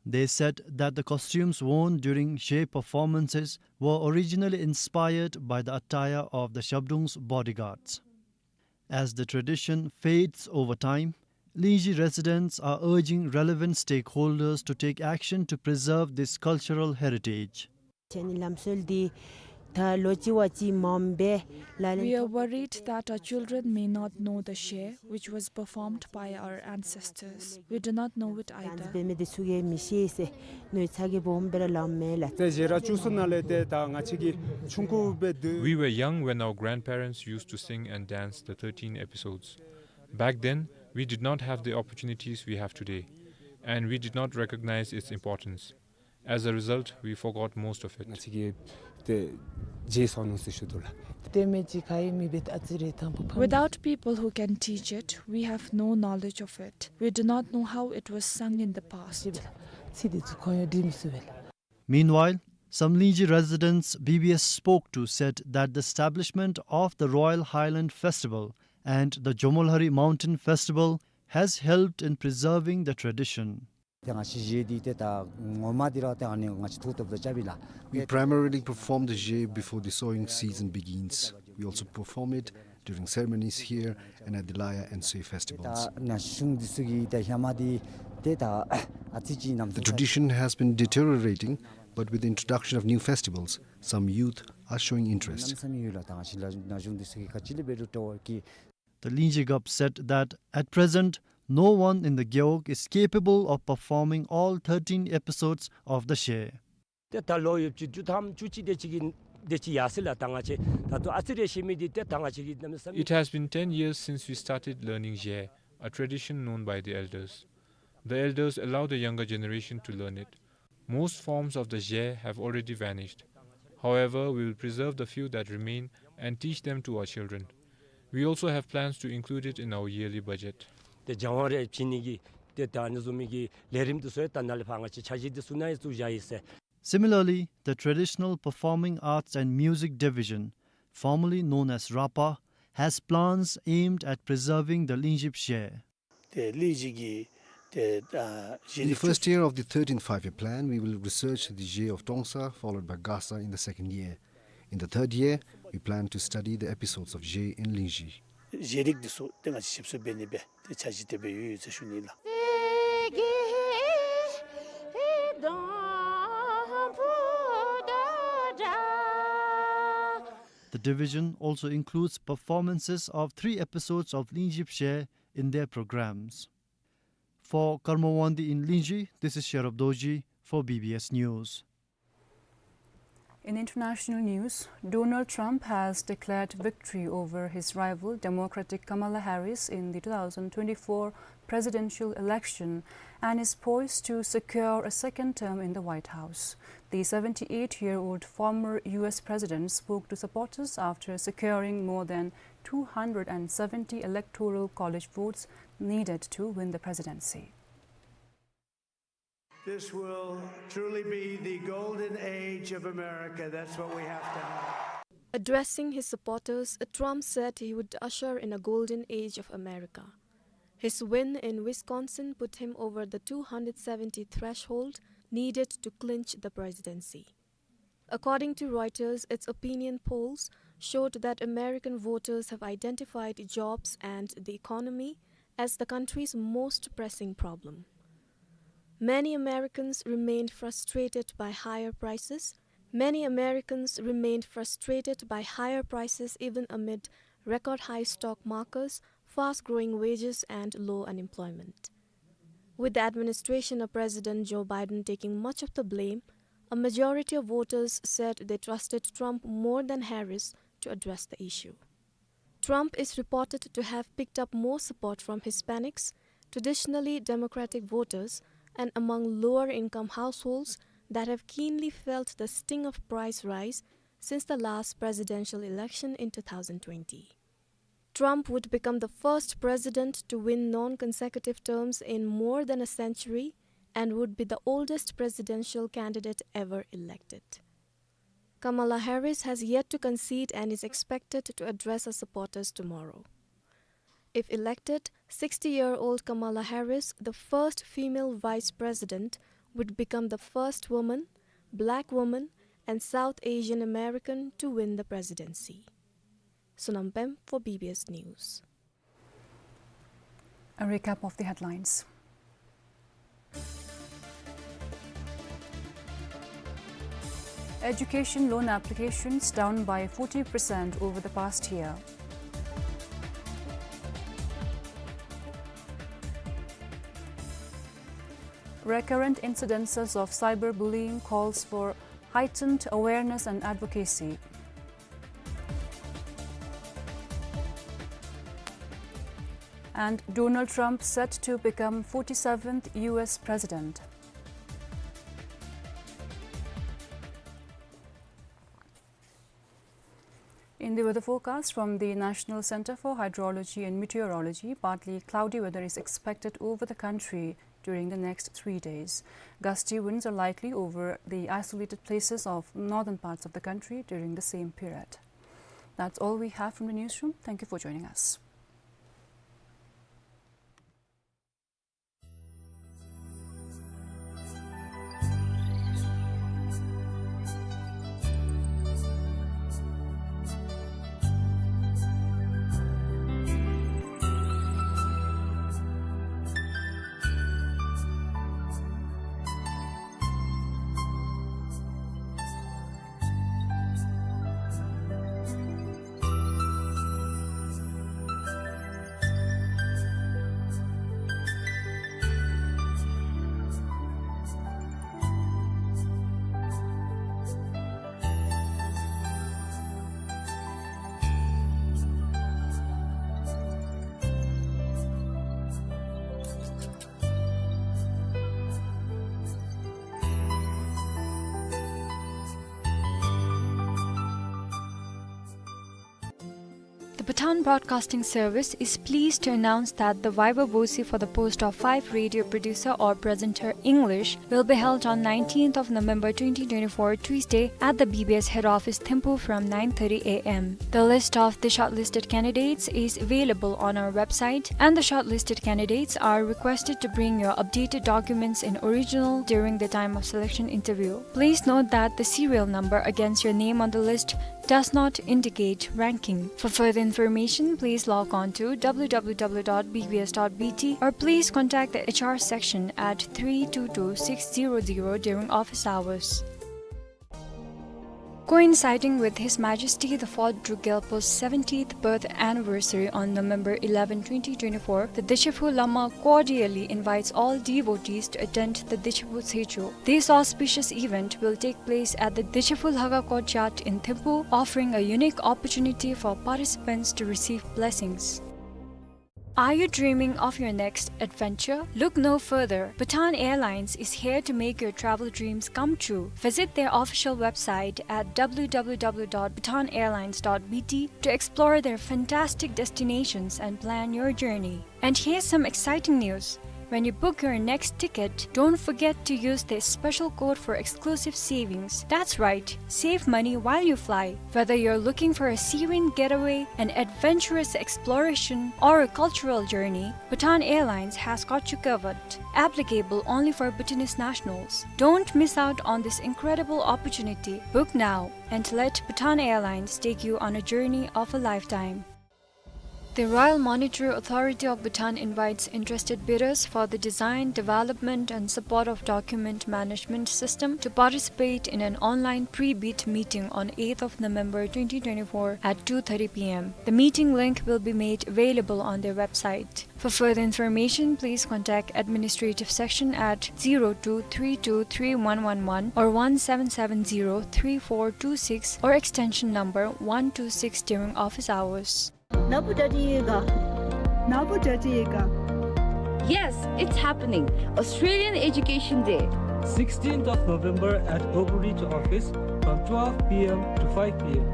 They said that the costumes worn during zhe performances were originally inspired by the attire of the Zhabdrung's bodyguards. As the tradition fades over time, Lingzhi residents are urging relevant stakeholders to take action to preserve this cultural heritage. ཁྱེད་ནི་ལམ་སྲོལ་འདི་ད་ལོ་གཅིག་བ་གཅིག་མམ་བེ་ལ་ལན། We are worried that our children may not know the zhe, which was performed by our ancestors. We do not know it either. འབད་མི་འདི་ཚུ་གིས་མི་ཤེས་ཟེར་ནོ་ཚ་གི་སྦོམ་སྦེ་ར་ལམ་མེ་ལ། ཏེ་ཞེ་ར་བཅུ་གསུམ་ནང་ལས་ཏེ་ད་ང་བཅས་ཀྱི་ཆུང་ཀུ་སྦེ་སྡོད། We were young when our grandparents used to sing and dance the thirteen episodes. Back then, we did not have the opportunities we have today, and we did not recognize its importance. As a result, we forgot most of it. ང་བཅས་ཀྱིས་ཏེ་བརྗེད་སོ་ནུག་ཟེར་ཞུ་དོ་ལགས། ཏེ་མེད་ཅི་ག་ཡི་མི་འབད་ཨ་ཙི་རེ་དང་པོ་ཕམ། Without people who can teach it, we have no knowledge of it. We do not know how it was sung in the past. ཚིག་འདི་ཚུ་ཁོང་ཡང་འདི་མི་ཚུ་བས་ལགས། Meanwhile, some Lingzhi residents B B S spoke to said that the establishment of the Royal Highland Festival and the Jomolhari Mountain Festival has helped in preserving the tradition. ཏེ་ང་བཅས་ཀྱི་ཞེ་འདི་ཏེ་ད་ངོ་མ་འདི་ར་ཏེ་ཨ་ནི་ང་བཅས་ཐུགས་སྟོབས་དང་རྐྱབ་ཨིན་ལགས། We primarily perform the zhe before the sowing season begins. We also perform it during ceremonies here and at the Laya and Sui festivals. ད་ན་གཞུང་འདི་ཚུ་གི་ད་ཧེ་མ་འདི་ཏེ་ད་ཨ་ཙི་ཅིག་ནམ། The tradition has been deteriorating, but with the introduction of new festivals, some youth are showing interest. གནམ་མེད་ས་མེད་ཡོད་ལགས། ད་ང་བཅས་ལ་ན་གཞུང་འདི་ཚུ་གི་ག་ཅི་ལས་འབད་རུང་སྤྲོ་བ་གི། The Lingzhi Gap said that at present, no one in the Gewog is capable of performing all thirteen episodes of the zhe. ཏེ་ད་ལོ་ཡོདཔ་ཅིག་བཅུ་ཐམ་བཅུ་གཅིག་དེ་ཅིག་གི་དེ་ཅིག་ཡར་སོ་ཡི་ལགས། ད་ང་བཅས་ད་ལྟོ་ཨ་ཙི་རེ་ཤེས་མི་འདི་ཏེ་ད་ང་བཅས་ཀྱི་གནམ་མེད་ས་མེད། It has been ten years since we started learning zhe, a tradition known by the elders. The elders allow the younger generation to learn it. Most forms of the zhe have already vanished. However, we will preserve the few that remain and teach them to our children. We also have plans to include it in our yearly budget. ཏེ་སྦྱང་བ་རེ་བྱིན་ནི་གི་ཏེ་ད་ཨ་ནི་བཟུམ་མའི་གི་ལས་རིམ་འདི་ཚུ་ཡང་ད་ནཱ་ལས་ཕར་ང་བཅས་འཆར་གཞི་འདི་ཚུ་ནང་ཡང་བཙུགས་བཞག་ཡི་ཟེར། Similarly, the Traditional Performing Arts and Music Division, formerly known as RAPA, has plans aimed at preserving the Lingzhi zhe. ཏེ་ལིང་ཇི་གི་ཏེ་ཨ་ཞེ་རིགས། In the first year of the thirteenth Five-Year Plan, we will research the zhe of Trongsa, followed by Gasa in the second year. In the third year, we plan to study the episodes of zhe in Lingzhi. ཞེ་རིགས་འདི་ཚུ་ཏེ་ང་བཅས་ཞིབ་འཚོལ་འབད་ནི་སྦེ་ཏེ་འཆར་གཞི་དེ་སྦེ་ཡོད་ཡོད་ཟེར་ཞུ་ནི་ལགས། The division also includes performances of three episodes of Lingzhi zhe in their programs. For Karma Wangdi in Lingzhi, this is Sherab Dorji for B B S News. In international news, Donald Trump has declared victory over his rival Democratic Kamala Harris in the two thousand twenty-four presidential election and is poised to secure a second term in the White House. The seventy-eight-year-old former U S president spoke to supporters after securing more than two hundred and seventy electoral college votes needed to win the presidency. This will truly be the golden age of America. That's what we have to have. Addressing his supporters, Trump said he would usher in a golden age of America. His win in Wisconsin put him over the two hundred seventy threshold needed to clinch the presidency. According to Reuters, its opinion polls showed that American voters have identified jobs and the economy as the country's most pressing problem. Many Americans remained frustrated by higher prices. Many Americans remained frustrated by higher prices even amid record high stock markets, fast-growing wages, and low unemployment. With the administration of President Joe Biden taking much of the blame, a majority of voters said they trusted Trump more than Harris to address the issue. Trump is reported to have picked up more support from Hispanics, traditionally Democratic voters, and among lower-income households that have keenly felt the sting of price rise since the last presidential election in two thousand twenty. Trump would become the first president to win non-consecutive terms in more than a century and would be the oldest presidential candidate ever elected. Kamala Harris has yet to concede and is expected to address her supporters tomorrow. If elected, sixty-year-old Kamala Harris, the first female vice president, would become the first woman, black woman, and South Asian American to win the presidency. Sonam Pem for B B S News. A recap of the headlines. Education loan applications down by forty percent over the past year. Recurrent incidences of cyberbullying calls for heightened awareness and advocacy. And Donald Trump set to become forty-seventh U S president. In the weather forecast from the National Center for Hydrology and Meteorology, partly cloudy weather is expected over the country during the next three days. Gusty winds are likely over the isolated places of northern parts of the country during the same period. That's all we have from the newsroom. Thank you for joining us. The Pathan Broadcasting Service is pleased to announce that the viva voce for the post of five radio producer or presenter English will be held on nineteenth of November twenty twenty-four, Tuesday, at the B B S head office, Thimphu, from nine thirty A M. The list of the shortlisted candidates is available on our website, and the shortlisted candidates are requested to bring your updated documents in original during the time of selection interview. Please note that the serial number against your name on the list does not indicate ranking. For further information, please log on to W W W dot B B S dot B T or please contact the H R section at three two two six zero zero during office hours. Coinciding with His Majesty the Fourth Druk Gyalpo's seventieth birth anniversary on November eleven, twenty twenty-four, the Deshiphu Lama cordially invites all devotees to attend the Deshiphu Tsecho. This auspicious event will take place at the Deshiphu Lhagako Jat in Thimphu, offering a unique opportunity for participants to receive blessings. Are you dreaming of your next adventure? Look no further. Bhutan Airlines is here to make your travel dreams come true. Visit their official website at w w w dot bhutan airlines dot b t to explore their fantastic destinations and plan your journey. And here's some exciting news. When you book your next ticket, don't forget to use this special code for exclusive savings. That's right, save money while you fly. Whether you're looking for a serene getaway, an adventurous exploration, or a cultural journey, Bhutan Airlines has got you covered. Applicable only for Bhutanese nationals. Don't miss out on this incredible opportunity. Book now and let Bhutan Airlines take you on a journey of a lifetime. The Royal Monetary Authority of Bhutan invites interested bidders for the design, development, and support of document management system to participate in an online pre-bid meeting on eighth of November twenty twenty-four at two thirty p m. The meeting link will be made available on their website. For further information, please contact administrative section at zero two three two three one one one or one seven seven zero three four two six or extension number one two six during office hours. ནཱ་བུ་ཌ་ཌི་ཡོད་ག། ནཱ་བུ་ཌ་ཌི་ཡོད་ག། Yes, it's happening. Australian Education Day. Sixteenth of November at Oakridge office from twelve p m to five p m.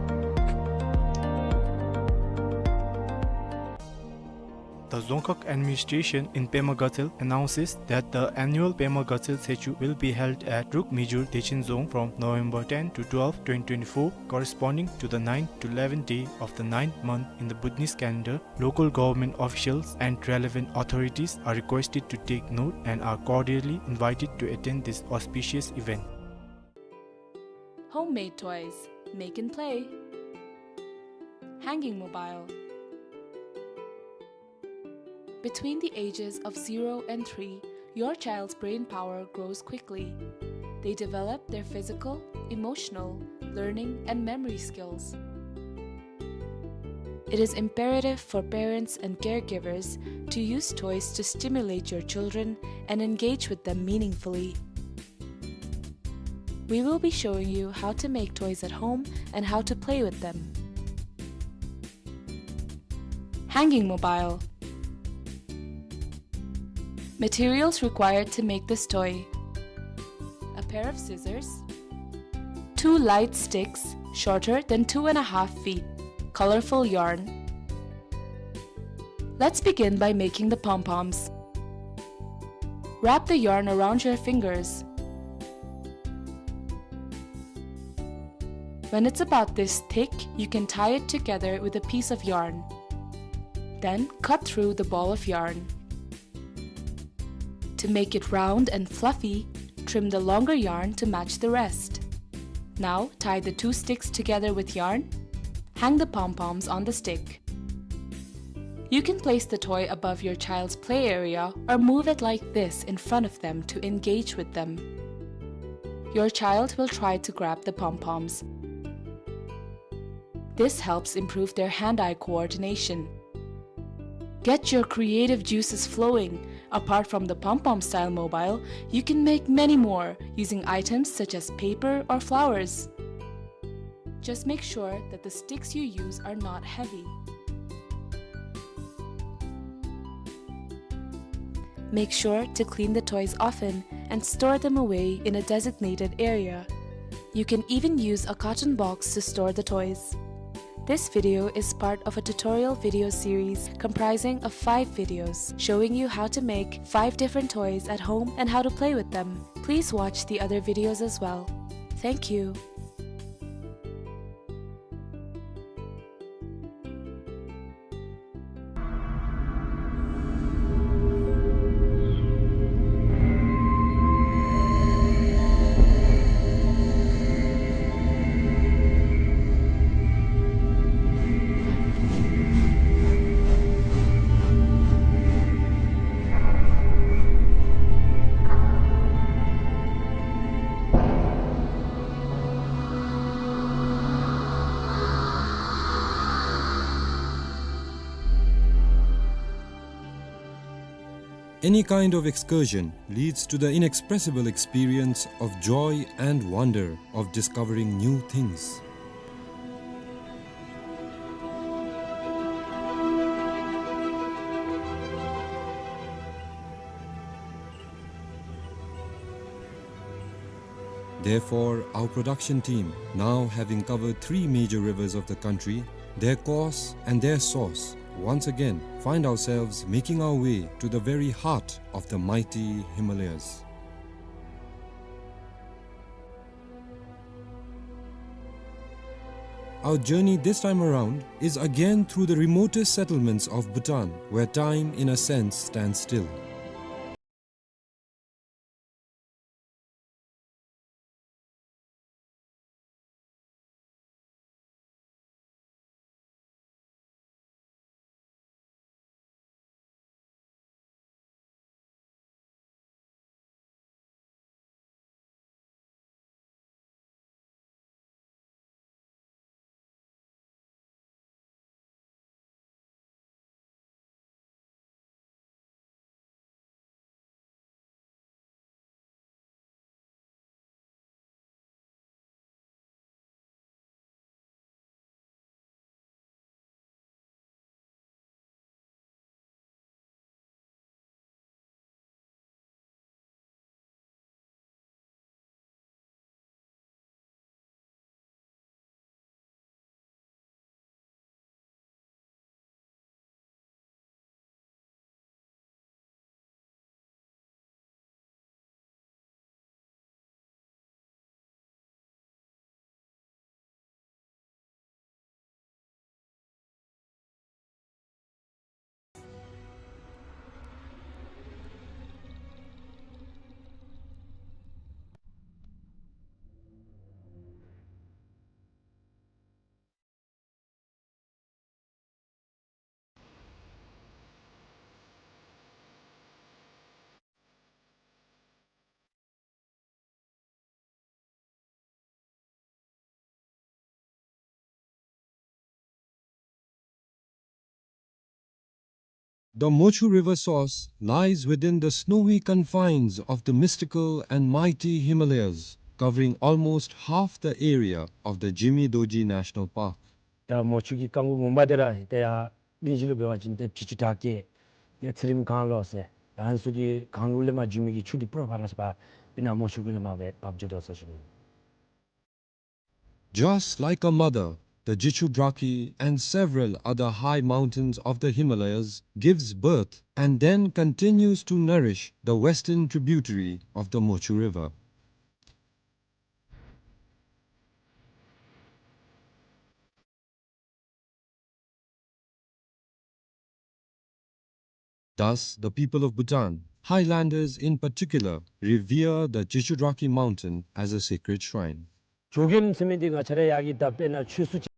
The Dzongkhag Administration in Pema Gatshel announces that the annual Pema Gatshel Tshechu will be held at Druk Mijur Dechen Dzong from November ten to twelve, twenty twenty-four, corresponding to the ninth to eleventh day of the ninth month in the Bhutanese calendar. Local government officials and relevant authorities are requested to take note and are cordially invited to attend this auspicious event. Homemade toys. Make and play. Hanging mobile. Between the ages of zero and three, your child's brain power grows quickly. They develop their physical, emotional, learning, and memory skills. It is imperative for parents and caregivers to use toys to stimulate your children and engage with them meaningfully. We will be showing you how to make toys at home and how to play with them. Hanging mobile. Materials required to make this toy: a pair of scissors, two light sticks shorter than two and a half feet, colorful yarn. Let's begin by making the pom-poms. Wrap the yarn around your fingers. When it's about this thick, you can tie it together with a piece of yarn. Then cut through the ball of yarn. To make it round and fluffy, trim the longer yarn to match the rest. Now tie the two sticks together with yarn. Hang the pom-poms on the stick. You can place the toy above your child's play area or move it like this in front of them to engage with them. Your child will try to grab the pom-poms. This helps improve their hand-eye coordination. Get your creative juices flowing. Apart from the pom-pom style mobile, you can make many more using items such as paper or flowers. Just make sure that the sticks you use are not heavy. Make sure to clean the toys often and store them away in a designated area. You can even use a carton box to store the toys. This video is part of a tutorial video series comprising of five videos showing you how to make five different toys at home and how to play with them. Please watch the other videos as well. Thank you. Any kind of excursion leads to the inexpressible experience of joy and wonder of discovering new things. Therefore, our production team, now having covered three major rivers of the country, their course and their source, once again find ourselves making our way to the very heart of the mighty Himalayas. Our journey this time around is again through the remotest settlements of Bhutan, where time, in a sense, stands still. The Mochu River source lies within the snowy confines of the mystical and mighty Himalayas, covering almost half the area of the Jimi Dorji National Park. ད་མོ་ཆུ་གི་རྐང་བུ་ངོ་མ་དེ་ར་ཏེ་ཡར་གླིང་བཞི་ལུ་འབད་བ་ཅིན་ཏེ་བྱི་ཅུང་བྲག་སྐྱེས་ཏེ་ཚེ་རིང་གངས་ལོགས་ཟེར་ད་ཨ་ནི་ཚུ་གི་གངས་ལུ་ལས་མར་འགྱིང་མི་གི་ཆུ་དེ་སྤུ་ར་ཕར་ལས་ཕར་སྤེར་ན་མོ་ཆུ་གུ་ལས་མར་སྦེ་འབབ་འགྱོ་དོ་ཟེར་ཞུ་ནི། Just like a mother, the Jichudrakhi and several other high mountains of the Himalayas gives birth and then continues to nourish the western tributary of the Mochu River. Thus, the people of Bhutan, highlanders in particular, revere the Jichudrakhi mountain as a sacred shrine. ཇོ་རྒོདམ་ཟེར་མི་འདི་ང་བཅས་ར་ཡར་གྱི་ད་དཔེར་ན་ཆོས་སུ་ཅིག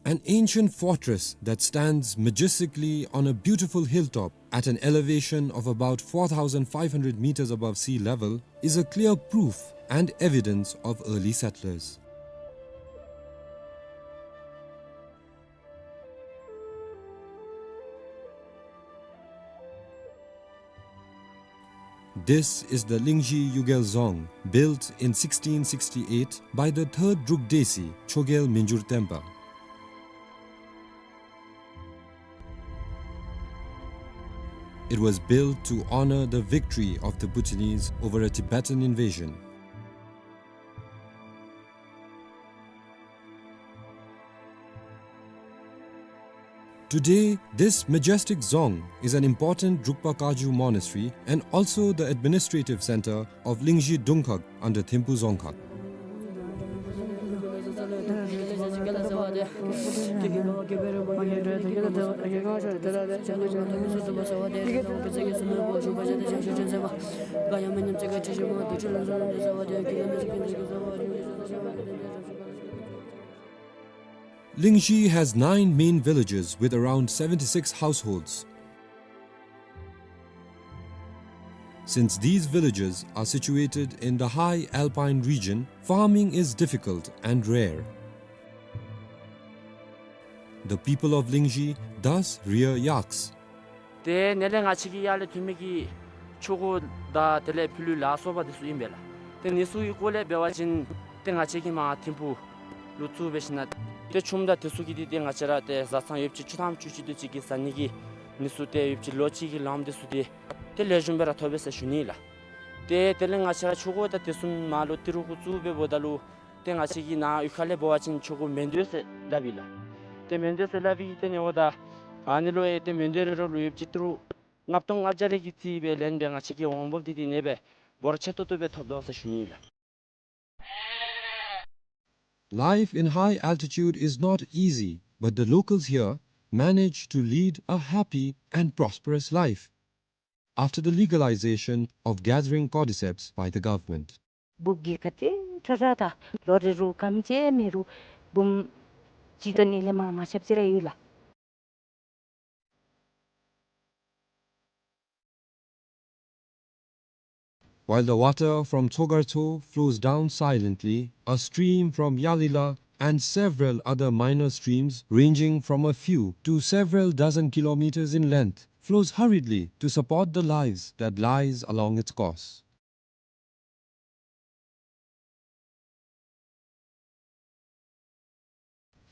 An ancient fortress that stands majestically on a beautiful hilltop at an elevation of about four thousand five hundred meters above sea level is a clear proof and evidence of early settlers. This is the Lingzhi Yugel Dzong, built in sixteen sixty-eight by the third Druk Desi, Chogyel Minjur Tenpa. It was built to honor the victory of the Bhutanese over a Tibetan invasion. Today, this majestic dzong is an important Drukpa Kagyu monastery and also the administrative center of Lingzhi Dungkhag under Thimphu Dzongkhag. Lingzhi has nine main villages with around seventy-six households. Since these villages are situated in the high alpine region, farming is difficult and rare. The people of Lingzhi thus rear yaks. ཏེ་ནཱ་ལས་ང་བཅས་ཀྱི་ཡར་ལས་ཐོན་མི་གི་ཆུ་འགོ་དང་དེ་ལས་ཕུ་ལུ་ལ་སོགས་པ་དེ་ཚུ་ཨིན་པས་ལགས། ཏེ་ནི་ཚུ་གི་སྐོར་ལས་འབད་བ་ཅིན་ཏེ་ང་བཅས་ཀྱིས་མར་ཐིམ་ཕུག་ལུ་ཚུར་འབད་ཞིནམ་ཏེ་ཆུམ་དང་དེ་ཚུ་གི་དེ་ཏེ་ང་བཅས་ར་ཏེ་བཟའ་ཚང་ཡོདཔ་ཅིག་བཅུ་ཐམ་བཅུ་གཅིག་དེ་ཅིག་གི་བཟའ་ནི་གི་ནི་ཚུ་ཏེ་ཡོདཔ་ཅིག་ལོ་གཅིག་གི་ལངམ་དེ་ཚུ་ཏེ་ཏེ་ལེགས་ཤོམ་སྦེ་ར་ཐོབ་པས་ཟེར་ཞུ་ནི་ལགས། ཏེ་དེ་ལས་ང་བཅས་ར་ཆུ་འགོ་དང་དེ་ཚུ་མར་ལུ་ཏི་རུ་གུ་བཙུགས་སྦེ་འབདཝ་ད་ལུ་ཏེ་ང་བཅས་ཀྱི་ནཱ་གཡུས་ཁ་ལས་འབད་བ་ཅིན་ཆུ་འགོ་མེན་དོ་ཟེར་སླབ་ཨིན་ལགས། ཏེ་མེན་དོ་ཟེར་སླབ་ཨིན། ཏེ་ནི་འབདཝ་ད་ཨ་ནི་ལུ་ཡང་ཏེ་མེན་དོ་རེ་རེ་ལུ་ཡོདཔ་ཅིག་ཏི་རུ་ལྔ་སྟོང་ལྔ་བརྒྱ་རེ་གི་རྩིས་སྦེ་ལེན་སྦེ་ང་བཅས་ཀྱི་འོང་འབབ་འདི་ཏེ་ཨ་ནེ་སྦེ་འབོར་ཆེ་ཏོག་ཏོ་སྦེ་ཐོབ་དོ་ཟེར་ཞུ་ནི་ལགས། Life in high altitude is not easy, but the locals here manage to lead a happy and prosperous life after the legalization of gathering cordyceps by the government. འབུཔ་གིས་ག་ཏེ་ཚ་ཚ་དང་ལོ་རེ་རུ་སྐམ་ཅིག་མེད་རུང་འབུམ་གཅིག་དང་ཨ་ནེ་ལས་མར་མ་ཆགཔ་ཅིག་ར་ཡོད་ལགས། While the water from Tsogartso flows down silently, a stream from Yalila and several other minor streams ranging from a few to several dozen kilometers in length flows hurriedly to support the lives that lies along its course.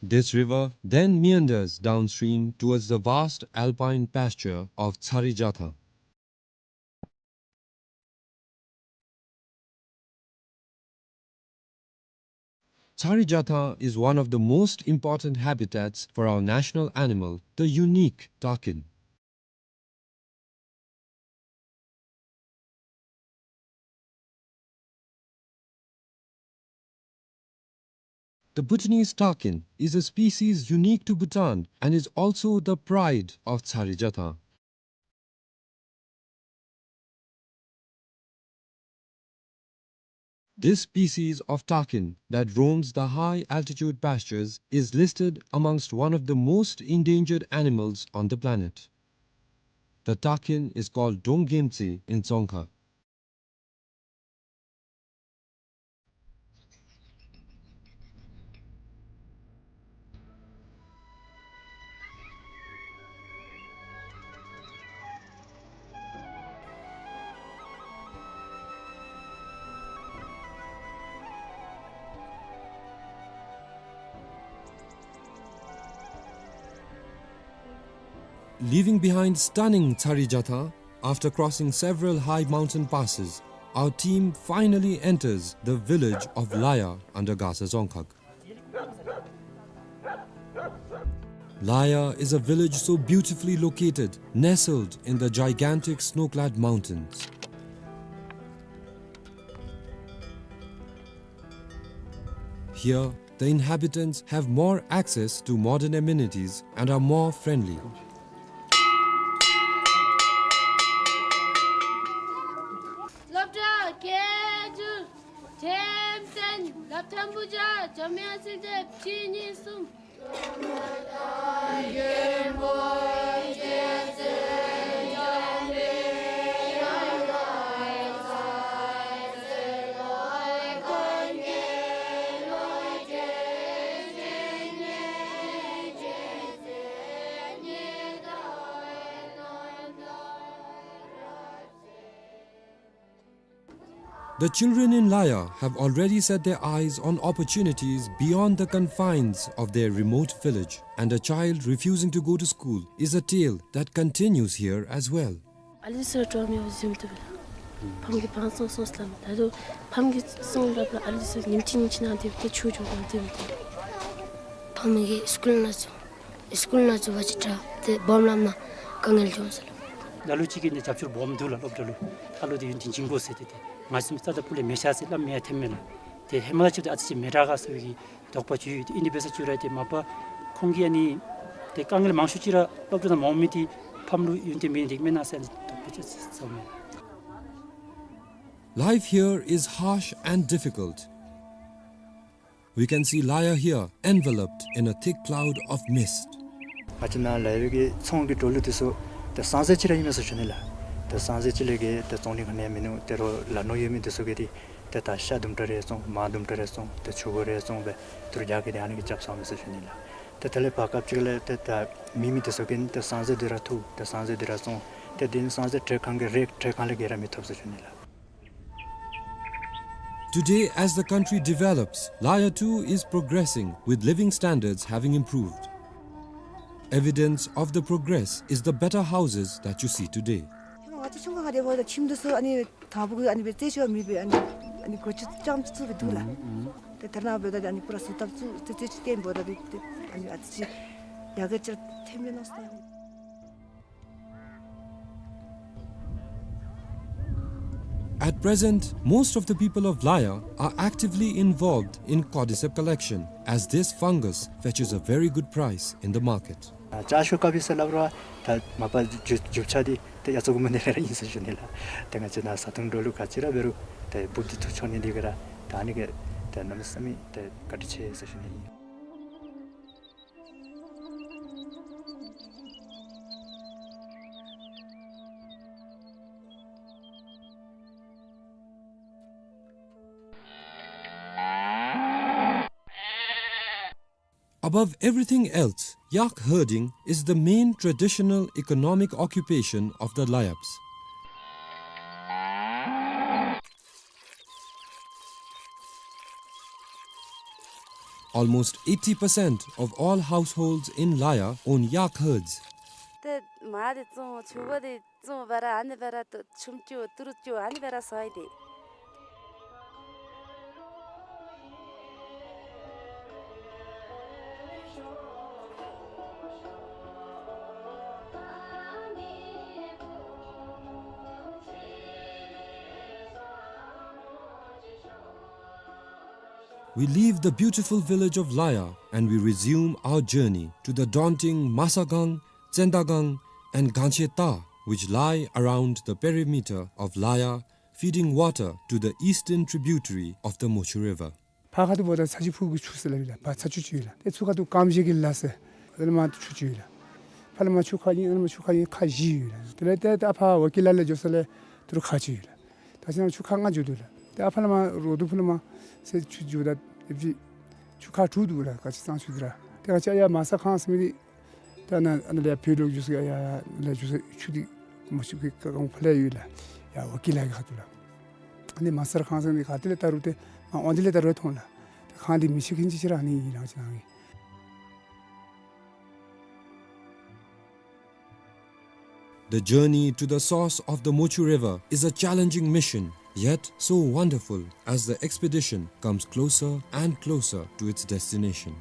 This river then meanders downstream towards the vast alpine pasture of Tsari Jatha. Tsari Jatha is one of the most important habitats for our national animal, the unique takin. The Bhutanese takin is a species unique to Bhutan and is also the pride of Tsari Jatha. This species of takin that roams the high altitude pastures is listed amongst one of the most endangered animals on the planet. The takin is called Donggemtsi in Dzongkha. Leaving behind stunning Tsari Jatha, after crossing several high mountain passes, our team finally enters the village of Laya under Gasa Dzongkhag. Laya is a village so beautifully located, nestled in the gigantic snow-clad mountains. Here, the inhabitants have more access to modern amenities and are more friendly. སློབ་གྲྭ་སྐད་སྒྱུར་འཐེན་འཐེན་སློབ་ཐོན་པོ་བརྒྱ་འཇམ་དབྱངས་ཚེ་བརྟན་གཅིག་གཉིས་གསུམ། The children in Laya have already set their eyes on opportunities beyond the confines of their remote village, and a child refusing to go to school is a tale that continues here as well. ཨ་ལི་ཚུ་འགྲོ་མི་འོང་ཟེར་མི་འདུག་པས་ལགས། ཕམ་གིས་བང་བཙོང་སོང་ཟེར་སླབ་མས། ད་རུང་ཕམ་གིས་བཙོང་སླབ་ལགས། ཨ་ལི་ཚུ་ཉིནམ་གཅིག་ཉིནམ་གཅིག་ནང་དེ་སྦེ་ཏེ་འཁྱུ་འགྱོ་དགོ་ཟེར་མི་འདུག། ཕམ་གིས་སི་ཀུལ་ནང་འཛུལ་སི་ཀུལ་ནང་འཛུལ་བ་ཅིན་དྲག་ཏེ་སྦོམ་སླབ་ན་དཀའ་ངལ་འབྱུང་ཟེར་སླབ། ལ་ལུ་ཅིག་གིས་ནི་རྒྱབ་སྐྱོར་སྦོམ་འདུག་ལགས། སློབ་གྲྭ་ལུ་ད་ལུ་དེ་ཡུན་བརྟན་བྱིན་དགོ་ཟེར་ཏེ་ཏེ་ང་བཅས་རྩ་དང་སྤུ་ལས་མི་བཞག་ཟེར་སླབ་མི་ཡང་ཐོནམ་མས་ལགས། ཏེ་ཧེ་མ་ལས་ཅིག་ཏེ་ཨ་ཙི་ཅིག་མི་དྲག་ག་ཟེར་བའི་གི་དོགས་པ་ཅིག་ཡོད། ཏེ་ཨིན་དེ་འབད་ས་ཅིག་ར་ཏེ་མ་པ་ཁོང་གིས་ཨ་ནི་ཏེ་དཀའ་ངལ་མང་ཤོས་ཅིག་ར་སློབ་གྲྭ་ནང་མ་འོང་མི་འདི་ཕམ་ལུ་ཡུན་བརྟན་མེད་ནི་འདི་མེན་ན་ཟེར་ཨ་ནི་དོགས་པ་ཅིག་ཟ་མས། Life here is harsh and difficult. We can see Laya here enveloped in a thick cloud of mist. ང་བཅས་ནཱ་ལ་ཡོད་པའི་གི་ཚོང་གི་འགྲོ་ལུགས་འདི་ཚུ་ཏེ་སང་ཟེར་ཅིག་ར་ཨིན་མས་ཟེར་ཞུ་ནི་ལགས། ཏེ་སང་ཟེར་ཅིག་ལས་བརྒལ་ཏེ་བཙོང་ནི་ག་ནི་ཡང་མིན་ནུག། ཏེ་རོགས་ལ་ནོར་ཡོད་མི་འདི་ཚུ་གིས་ཏེ་ཏེ་ད་ཤ་དུམ་གྲ་རེ་བཙོང་མར་དུམ་གྲ་རེ་བཙོང་ཏེ་ཕྱུར་བུ་རེ་བཙོང་སྦེ་ཏེ་རྒྱ་གི་ཏེ་ཨ་ནི་གི་རྐྱབ་ཚརཝ་མས་ཟེར་ཞུ་ནི་ལགས། ཏེ་དེ་ལས་བར་སྐབས་ཅིག་ལས་ཏེ་ད་མེད་མི་འདི་ཚུ་གིས་ཏེ་སང་ཟེར་འདི་ར་འཐུ་ཏེ་སང་ཟེར་འདི་ར་བཙོང་ཏེ་དེ་ནི་སང་ཟེར་ཊེག་ཁང་གི་རེག་ཊེག་ཁང་ལས་བརྒལ་ར་མི་ཐོབ་ཟེར་ཞུ་ནི་ལགས། Today, as the country develops, Laya too is progressing, with living standards having improved. Evidence of the progress is the better houses that you see today. ང་བཅས་ཆུང་ཀུ་ཁར་འབདཝ་ད་ཁྱིམ་འདི་ཚུ་ཨ་ནི་དང་ཕུ་གུ་ཨ་ནི་སྦེ་རྩེ་ཅིག་མེད་པའི་ཨ་ནི་ཨ་ནི་སྒོ་ཅིག་རྐྱངམ་ཅིག་བཙུགས་སྦེ་འདུག་ལགས། ཏེ་ད་རེས་ནངས་པ་འབདཝ་ད་ཨ་ནི་པུ་ར་བཟོ་ཐབས་བཙུགས་ཏེ་རྩེ་ཅིག་བཏོན་འབདཝ་ད་ཏེ་ཨ་ནི་ཨ་ཙི་ཅིག་ཡར་རྒྱས་ཅིག་ཐོནམ་མས་མནོ་ཟེར། At present, most of the people of Laya are actively involved in cordyceps collection, as this fungus fetches a very good price in the market. ཨ་ཅ་ཤོ་ཀ་པི་ཟེར་སླབ་རུང་ད་མ་པ་རྒྱུ་རྒྱུ་ཆ་འདི་ཏེ་ཡ་ཚོ་གུ་མ་ནི་ར་ཨིན་ཟེར་ཞུ་ནི་ལགས། ཏེ་ང་བཅས་ནཱ་བཟའ་འཐུང་འགྲོ་ལུགས་ག་ཅི་ར་འབད་རུང་ཏེ་འབུཔ་འདི་འཐུ་འགྱོ་ནི་འདི་གིས་ར་ད་ཨ་ནི་གིས་ཏེ་གནམ་མེད་ས་མེད་ཏེ་བཀའ་དྲིན་ཆེ་ཟེར་ཞུ་ནི་ཨིན། Above everything else, yak herding is the main traditional economic occupation of the Layabs. Almost eighty percent of all households in Laya own yak herds. ཏེ་མར་འདི་བཙོང་ཕྱུར་བུ་འདི་བཙོང་སྦེ་ར་ཨ་ནི་སྦེ་ར་ཏེ་ཆུམ་རྐྱབ་ཏི་རུ་རྐྱབ་ཨ་ནི་སྦེ་ར་བཟའ་ཡི་ཏེ། We leave the beautiful village of Laya and we resume our journey to the daunting Masagang, Tsendagang, and Gancheta, which lie around the perimeter of Laya, feeding water to the eastern tributary of the Mochu River. ཕར་ཁ་ཐུག་འབདཝ་ད་ཚ་ཆུ་ཕུག་གི་ཆུ་ཟེར་སླབ་ཨིན་ལགས། ཕར་ཚ་ཆུ་ཅིག་ཡོད་ལགས། ཏེ་ཚུར་ཁ་ཐུག་ཀམ་ཤེ་གི་ལ་ཟེར་ཨ་ནི་མར་ཆུ་ཅིག་ཡོད་ལགས། ཕར་ལས་མར་ཆུ་ཁ་ཨིན་ཨ་ནི་མར་ཆུ་ཁ་ཨིན་ཁ་བཞི་ཡོད་ལགས། དེ་ལས་ཏེ་ད་ཕར་ཝ་ཀི་ལ་ལས་འགྱོ་ས་ལས་ཏི་རུ་ཁ་ཅིག་ཡོད་ལགས། ད་ཅི་ན་ཆུ་ཁ་ལྔ་འགྱོ་དོ་ལགས། ཏེ་ཨ་ཕར་ལས་མར་རོ་དུ་ཕུ་ལས་མར་ཟེར་ཆུ་འགྱོཝ་ད་ཨེ་ཕྱི་ཆུ་ཁ་དྲུག་འདུག་ལགས། ག་ཅི་གཙང་ཆུ་འདི་ར། ཏེ་ག་ཅི་ཡར་མ་ས་ཁང་ཟེར་མི་འདི་ད་ནཱ་ཨ་ནཱ་ལས་ཕུད་ལོག་འགྱོ་ས་ཡར་ཡར་ལས་འགྱོ་ས་ཆུ་འདི་མ་ཆུ་གི་ཀ་ཀང་ཕར་ལས་ཡོད་ལགས། ཡར་ཝ་ཀི་ལ་གི་ཁ་ཐུག་ལགས། ཨ་ནི་མ་ས་ཁང་ཟེར་མི་འདི་ག་ཏེ་ལས་ད་རུང་ཏེ་མར་འོང་དེ་ལས་ད་རུང་མཐོང་ལགས། ཏེ་ཁང་འདི་མི་ཆེ་ཁེན་ཅིག་ཅིག་ར་ཨ་ནི་ཨིན་ལགས་ཅི་ན་ཨིན། The journey to the source of the Mochu River is a challenging mission, yet so wonderful as the expedition comes closer and closer to its destination.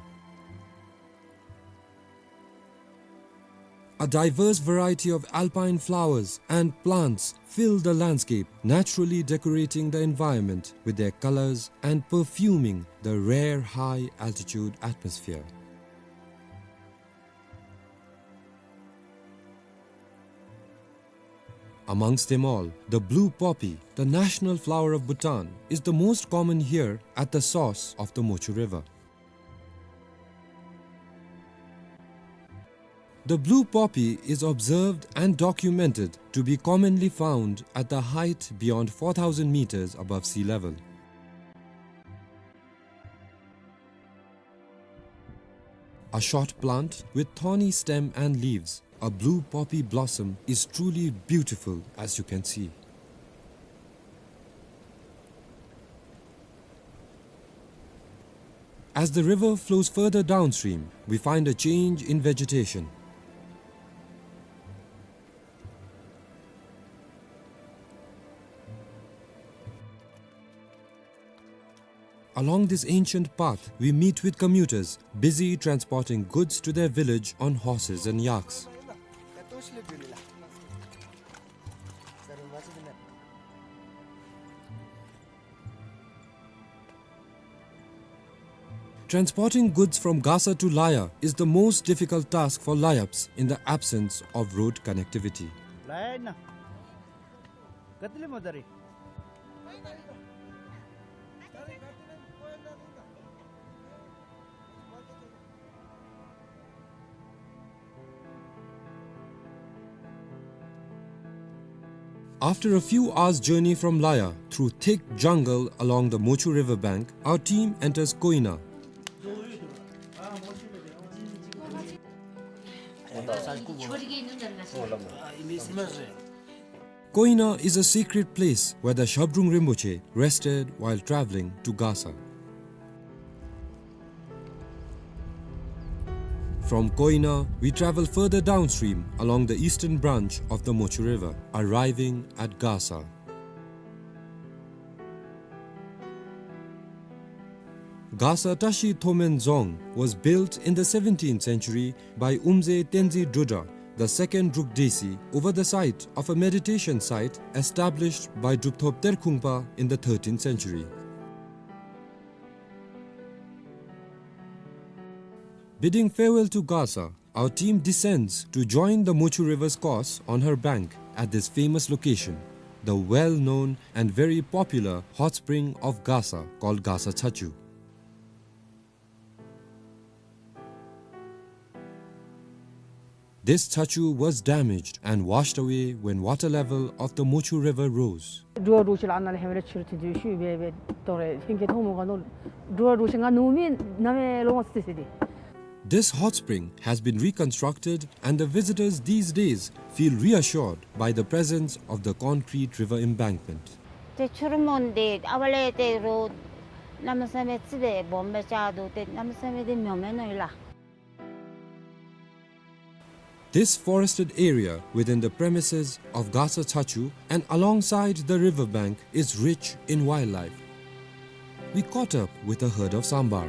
A diverse variety of alpine flowers and plants fill the landscape, naturally decorating the environment with their colors and perfuming the rare high-altitude atmosphere. Amongst them all, the blue poppy, the national flower of Bhutan, is the most common here at the source of the Mochu River. The blue poppy is observed and documented to be commonly found at the height beyond four thousand meters above sea level. A short plant with thorny stem and leaves, a blue poppy blossom is truly beautiful, as you can see. As the river flows further downstream, we find a change in vegetation. Along this ancient path, we meet with commuters busy transporting goods to their village on horses and yaks. Transporting goods from Gasa to Laya is the most difficult task for Layaps in the absence of road connectivity. After a few hours' journey from Laya, through thick jungle along the Mochu river bank, our team enters Koina. Koina is a sacred place where the Shabdrung Rinpoche rested while traveling to Gasa. From Koina, we travel further downstream along the eastern branch of the Mochu River, arriving at Gasa. Gasa Tashi Thomen Dzong was built in the seventeenth century by Umze Tenzin Drudra, the second Druk Desi, over the site of a meditation site established by Drupthop Terkhungpa in the thirteenth century. Bidding farewell to Gasa, our team descends to join the Mochu River's course on her bank at this famous location, the well-known and very popular hot spring of Gasa called Gasa Chachu. This chachu was damaged and washed away when water level of the Mochu River rose. འགྲོ་བ་འགྲོ་ཤེས་ལ་ཨ་ནཱ་ལས་ཧེ་མ་ལས་ཕྱི་རུ་ཐོན་དུས་ཤུལ་སྦེ་སྦེ་དོ་རེ་ཧིང་གི་མཐོང་མོ་ག་ནོ། འགྲོ་བ་འགྲོ་ཤེས་ང་ནུབ་མི་ནམ་ཡང་ལོང་སི་སི་དེ། This hot spring has been reconstructed and the visitors these days feel reassured by the presence of the concrete river embankment. ཏེ་ཆུ་རུ་མོན་དེ་ཨ་བ་ལས་ཏེ་རོ་གནམ་མེད་ས་མེད་ཙི་དེ་སྦོམ་སྦེ་ཆགས་འདུག། ཏེ་གནམ་མེད་ས་མེད་དེ་མྱོ་མེན་ནོ་ཡོད་ལགས། This forested area within the premises of Gasa Chachu and alongside the river bank is rich in wildlife. We caught up with a herd of sambar.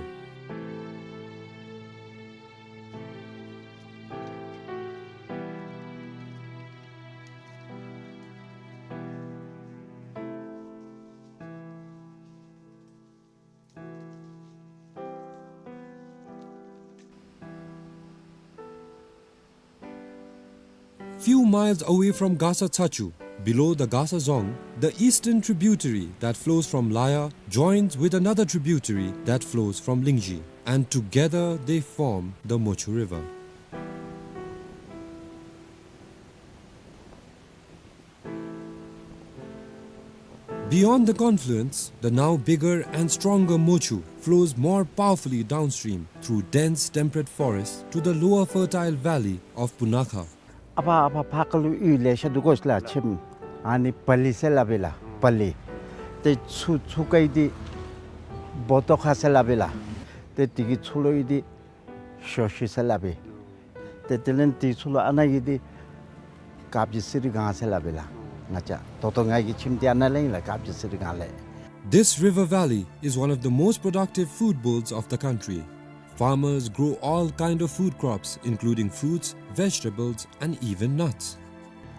Few miles away from Gasa Chachu, below the Gasa Dzong, the eastern tributary that flows from Laya joins with another tributary that flows from Lingzhi, and together they form the Mochu River. Beyond the confluence, the now bigger and stronger Mochu flows more powerfully downstream through dense temperate forest to the lower fertile valley of Punakha. ཨ་ཕ་ཨ་ཕ་ཕར་ཁ་ལུ་ཡུལ་ལེ་ཤ་འདུག་གོ་ཤ་ལགས་ཁྱིམ། ཨ་ནི་པ་ལི་ཟེར་སླབ་ཨིན་ལགས་པ་ལི། ཏེ་ཚུར་ཚུར་ཁ་ཡི་འདི་བོ་ཏོ་ཁ་ཟེར་སླབ་ཨིན་ལགས། ཏེ་དེ་གི་ཚུར་ལུ་ཡི་འདི་ཞོ་ཤི་ཟེར་སླབ་ཨིན། ཏེ་དེ་ལས་དེ་ཚུར་ལུ་ཨ་ནཱ་གི་འདི་དཀར་སྦྱིས་སི་རི་སྒང་ཟེར་སླབ་ཨིན་ལགས། ང་བཅས་ད་ལྟོ་ང་གི་ཁྱིམ་འདི་ཨ་ནཱ་ལས་ཨིན་ལགས། དཀར་སྦྱིས་སི་རི་སྒང་ལས། This river valley is one of the most productive food bowls of the country. Farmers grow all kind of food crops, including fruits, vegetables, and even nuts.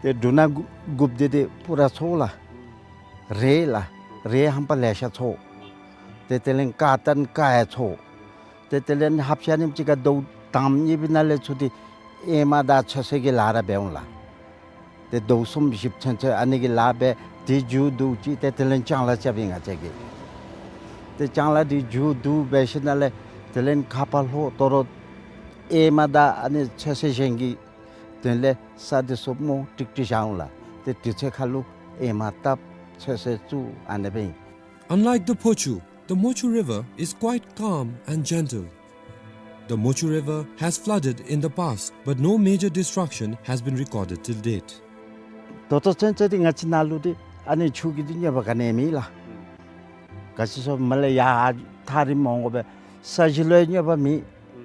ཏེ་འབྲུ་སྣ་དགུ་དགུཔ་འདི་ཏེ་པུ་ར་ཚོ་ལགས། རེད་ལགས། རེད་ཧམ་པ་ལེ་ཤ་ཚོ། ཏེ་དེ་ལས་ཀ་ཏན་ཀ་ཡ་ཚོ། ཏེ་དེ་ལས་ཧབ་ཤ་ནིམ་ཅིག་ཁར་ཟླཝ་དང་པ་གཉིས་པའི་ནང་ལས་ཚུར་ཏེ་ཨེ་མ་དང་ཚོད་བསྲེ་གི་ལཱ་ར་འབད་འོང་ལགས། ཏེ་ཟླཝ་གསུམ་བཞི་ཚུན་ཚོད་ཨ་ནི་གི་ལཱ་འབད། དེ་མཇུག་བསྡུ་ཅི་ཏེ་དེ་ལས་ལྕང་ལཱ་རྐྱབ་ཨིན་ང་བཅས་ཀྱིས། ཏེ་ལྕང་ལཱ་དེ་མཇུག་བསྡུ་འབད་ཞིནམ་ལས་དེ་ལས་ཁ་ཕར་ལྷོ་དོ་རུང་ཨེ་མ་དང་ཨ་ནི་ཚོད་བསྲེ་གཞན་གྱི་དོན་ལས་ས་འདི་ཚུ་སྨོ་ཀྲིག་ཀྲི་བཞག་འོང་ལགས། ཏེ་དུས་ཚོད་ཁར་ལུ་ཨེ་མ་བཏབ་ཚོད་བསྲེ་བཙུགས་ཨ་ནི་སྦེ་ཨིན། Unlike the Phochu, the Mochu River is quite calm and gentle. The Mochu River has flooded in the past, but no major destruction has been recorded till date. ད་ལྟོ་ཚུན་ཚོད་འདི་ང་བཅས་ནཱ་ལུ་འདི་ཨ་ནི་ཆུ་གི་འདི་གནོད་པ་ག་ནི་མེད་ལགས། ག་ཅི་སོང་མ་ལས་ཡར་ཐག་རིངམོ་འོང་དགོ་པས། ས་གཞི་ལུ་ཡང་གནོད་པ་མེད།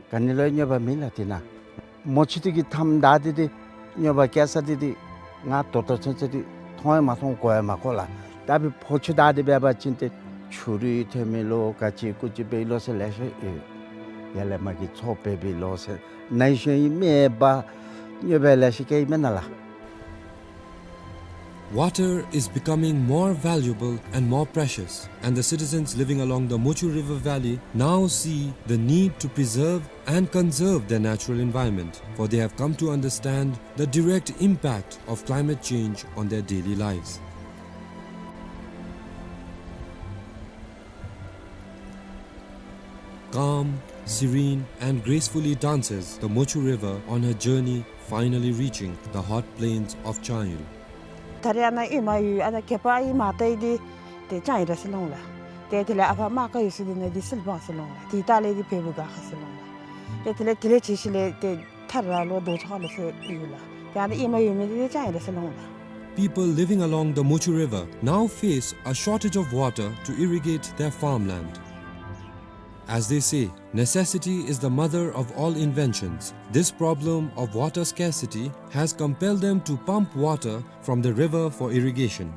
ག་ནི་ལུ་ཡང་གནོད་པ་མེད་ལགས། དེ་ནང་མོ་ཆུ་དེ་གིས་མཐའམ་བདའ་སྟེ་དེ་གནོད་པ་བཀལ་ས་དེ་དེ་ང་ད་ལྟོ་ཚུན་ཚོད་དེ་མཐོང་ཡང་མ་མཐོང་གོ་ཡང་མ་གོ་ལགས། ད་འབདན་ཕོ་ཆུ་བདའ་སྟེ་འབད་བ་ཅིན་ཏེ་ཆུ་རུད་ཐོན་མི་ལོ་ག་ཅི་གུ་ཅི་འབད་ལོ་ཟེར་ལེ་ཤ་ཡོད། ཡར་ལས་མར་གྱི་མཚོ་འབད་བའི་ལོ་ཟེར་ན་ཧིང་གཞེས་ཧིང་མེདཔ་གནོད་པ་ལེ་ཤ་བཀལ་ཡི་མེན་ན་ལགས། Water is becoming more valuable and more precious, and the citizens living along the Mochu River Valley now see the need to preserve and conserve their natural environment, for they have come to understand the direct impact of climate change on their daily lives. Calm, serene, and gracefully dances the Mochu River on her journey, finally reaching the hot plains of Changil. ད་རེས་ཨ་ནཱ་ཨེ་མ་ཡོད་ཨ་ནཱ་གད་པ་ཨེ་མ་བཏང་ཡི་དེ་ཏེ་ཅང་ཨིན་ར་ཟེར་ལོང་ལགས། ཏེ་དེ་ལས་ཨ་ཕ་མ་ག་ཡོད་ས་དེ་ནང་དེ་སིལ་བ་ཟེར་ལོང་ལགས། དེ་ད་ལས་དེ་བལ་པོ་ག་ཁ་ཟེར་ལོང་ལགས། ཏེ་དེ་ལས་དེ་ལས་ཅིག་ཤུལ་ལས་ཏེ་ཐར་ར་ལོ་རྡོ་ཆག་ལོ་ཟེར་ཡོད་ལགས། ཏེ་ཨ་ནཱ་ཨེ་མ་ཡོད་མི་དེ་ཅང་ཨིན་ར་ཟེར་ལོང་ལགས། People living along the Mochu River now face a shortage of water to irrigate their farmland. As they say, necessity is the mother of all inventions. This problem of water scarcity has compelled them to pump water from the river for irrigation.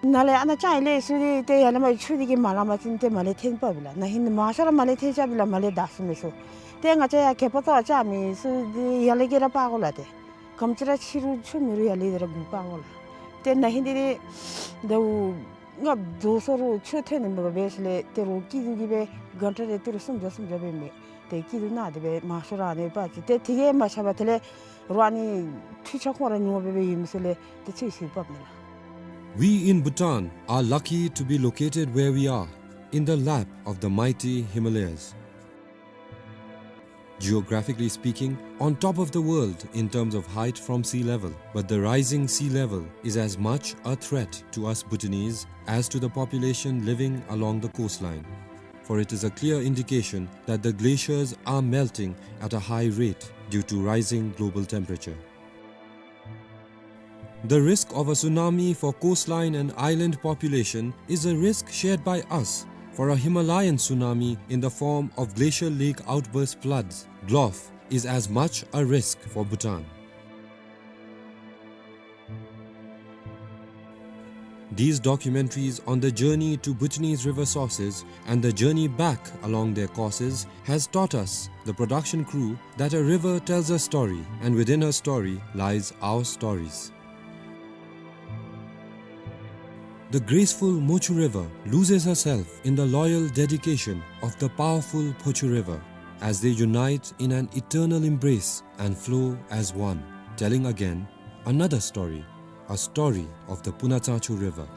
ནཱ་ལས་ཨ་ནཱ་ཅང་ཨིན་ལས་སུ་དེ་ཏེ་ཡར་ལས་མར་ཆུ་དེ་གིས་མ་ལང་པ་ཅིན་ཏེ་མར་ལས་འཐེན་པ་བི་ལགས། ན་ཧིང་མང་ཤོས་ར་མར་ལས་འཐེན་ཆ་བི་ལགས། མར་ལས་བདའ་ས་མེད་ས། ཏེ་ང་བཅས་ཡར་གད་པ་བཏོག་བཅག་མི་ཚུ་དེ་ཡར་ལས་ཀྱི་ར་པག་དགོ་ལགས། ཏེ་ག་དེམ་ཅིག་ར་ཆུ་རུད་ཆུ་མེད་རུང་ཡར་ལས་དེ་ར་དགོ་པག་དགོ་ལགས། ཏེ་ན་ཧིང་དེ་དེ་ཟླཝ་ལྔ་བཅུ་སོ་རུང་ཆུ་ཐོན་ནི་མེད་པར་འབད་ཞིནམ་ལས་ཏེ་རོགས་སྐྱིད་སྡུག་གི་སྦེ་གྷན་ཊ་རེ་ཏི་རུ་སུམ་བརྒྱ་སུམ་བརྒྱ་སྦེ་མེད། ཏེ་སྐྱིད་སྡུག་ནང་དེ་སྦེ་མང་ཤོས་ར་ཨ་ནི་པ་ཅིག་ཏེ་དེ་གིས་མ་ཆགས་པར་དེ་ལས་རོགས་ཨ་ནི་འཕྲུལ་ཆས་ཁོང་ར་ཉོ་སྦེ་སྦེ་ཡོད་མི་ཚུ་ལས་ཏེ་ཚེ་ཤི་བབ་ནི་ལགས། We in Bhutan are lucky to be located where we are, in the lap of the mighty Himalayas. Geographically speaking, on top of the world in terms of height from sea level, but the rising sea level is as much a threat to us Bhutanese as to the population living along the coastline, for it is a clear indication that the glaciers are melting at a high rate due to rising global temperature. The risk of a tsunami for coastline and island population is a risk shared by us, for a Himalayan tsunami in the form of glacial lake outburst floods, GLOF, is as much a risk for Bhutan. These documentaries on the journey to Bhutanese river sources and the journey back along their courses has taught us, the production crew, that a river tells a story, and within her story lies our stories. The graceful Mochu River loses herself in the loyal dedication of the powerful Phochu River, as they unite in an eternal embrace and flow as one, telling again another story, a story of the Punachachu River.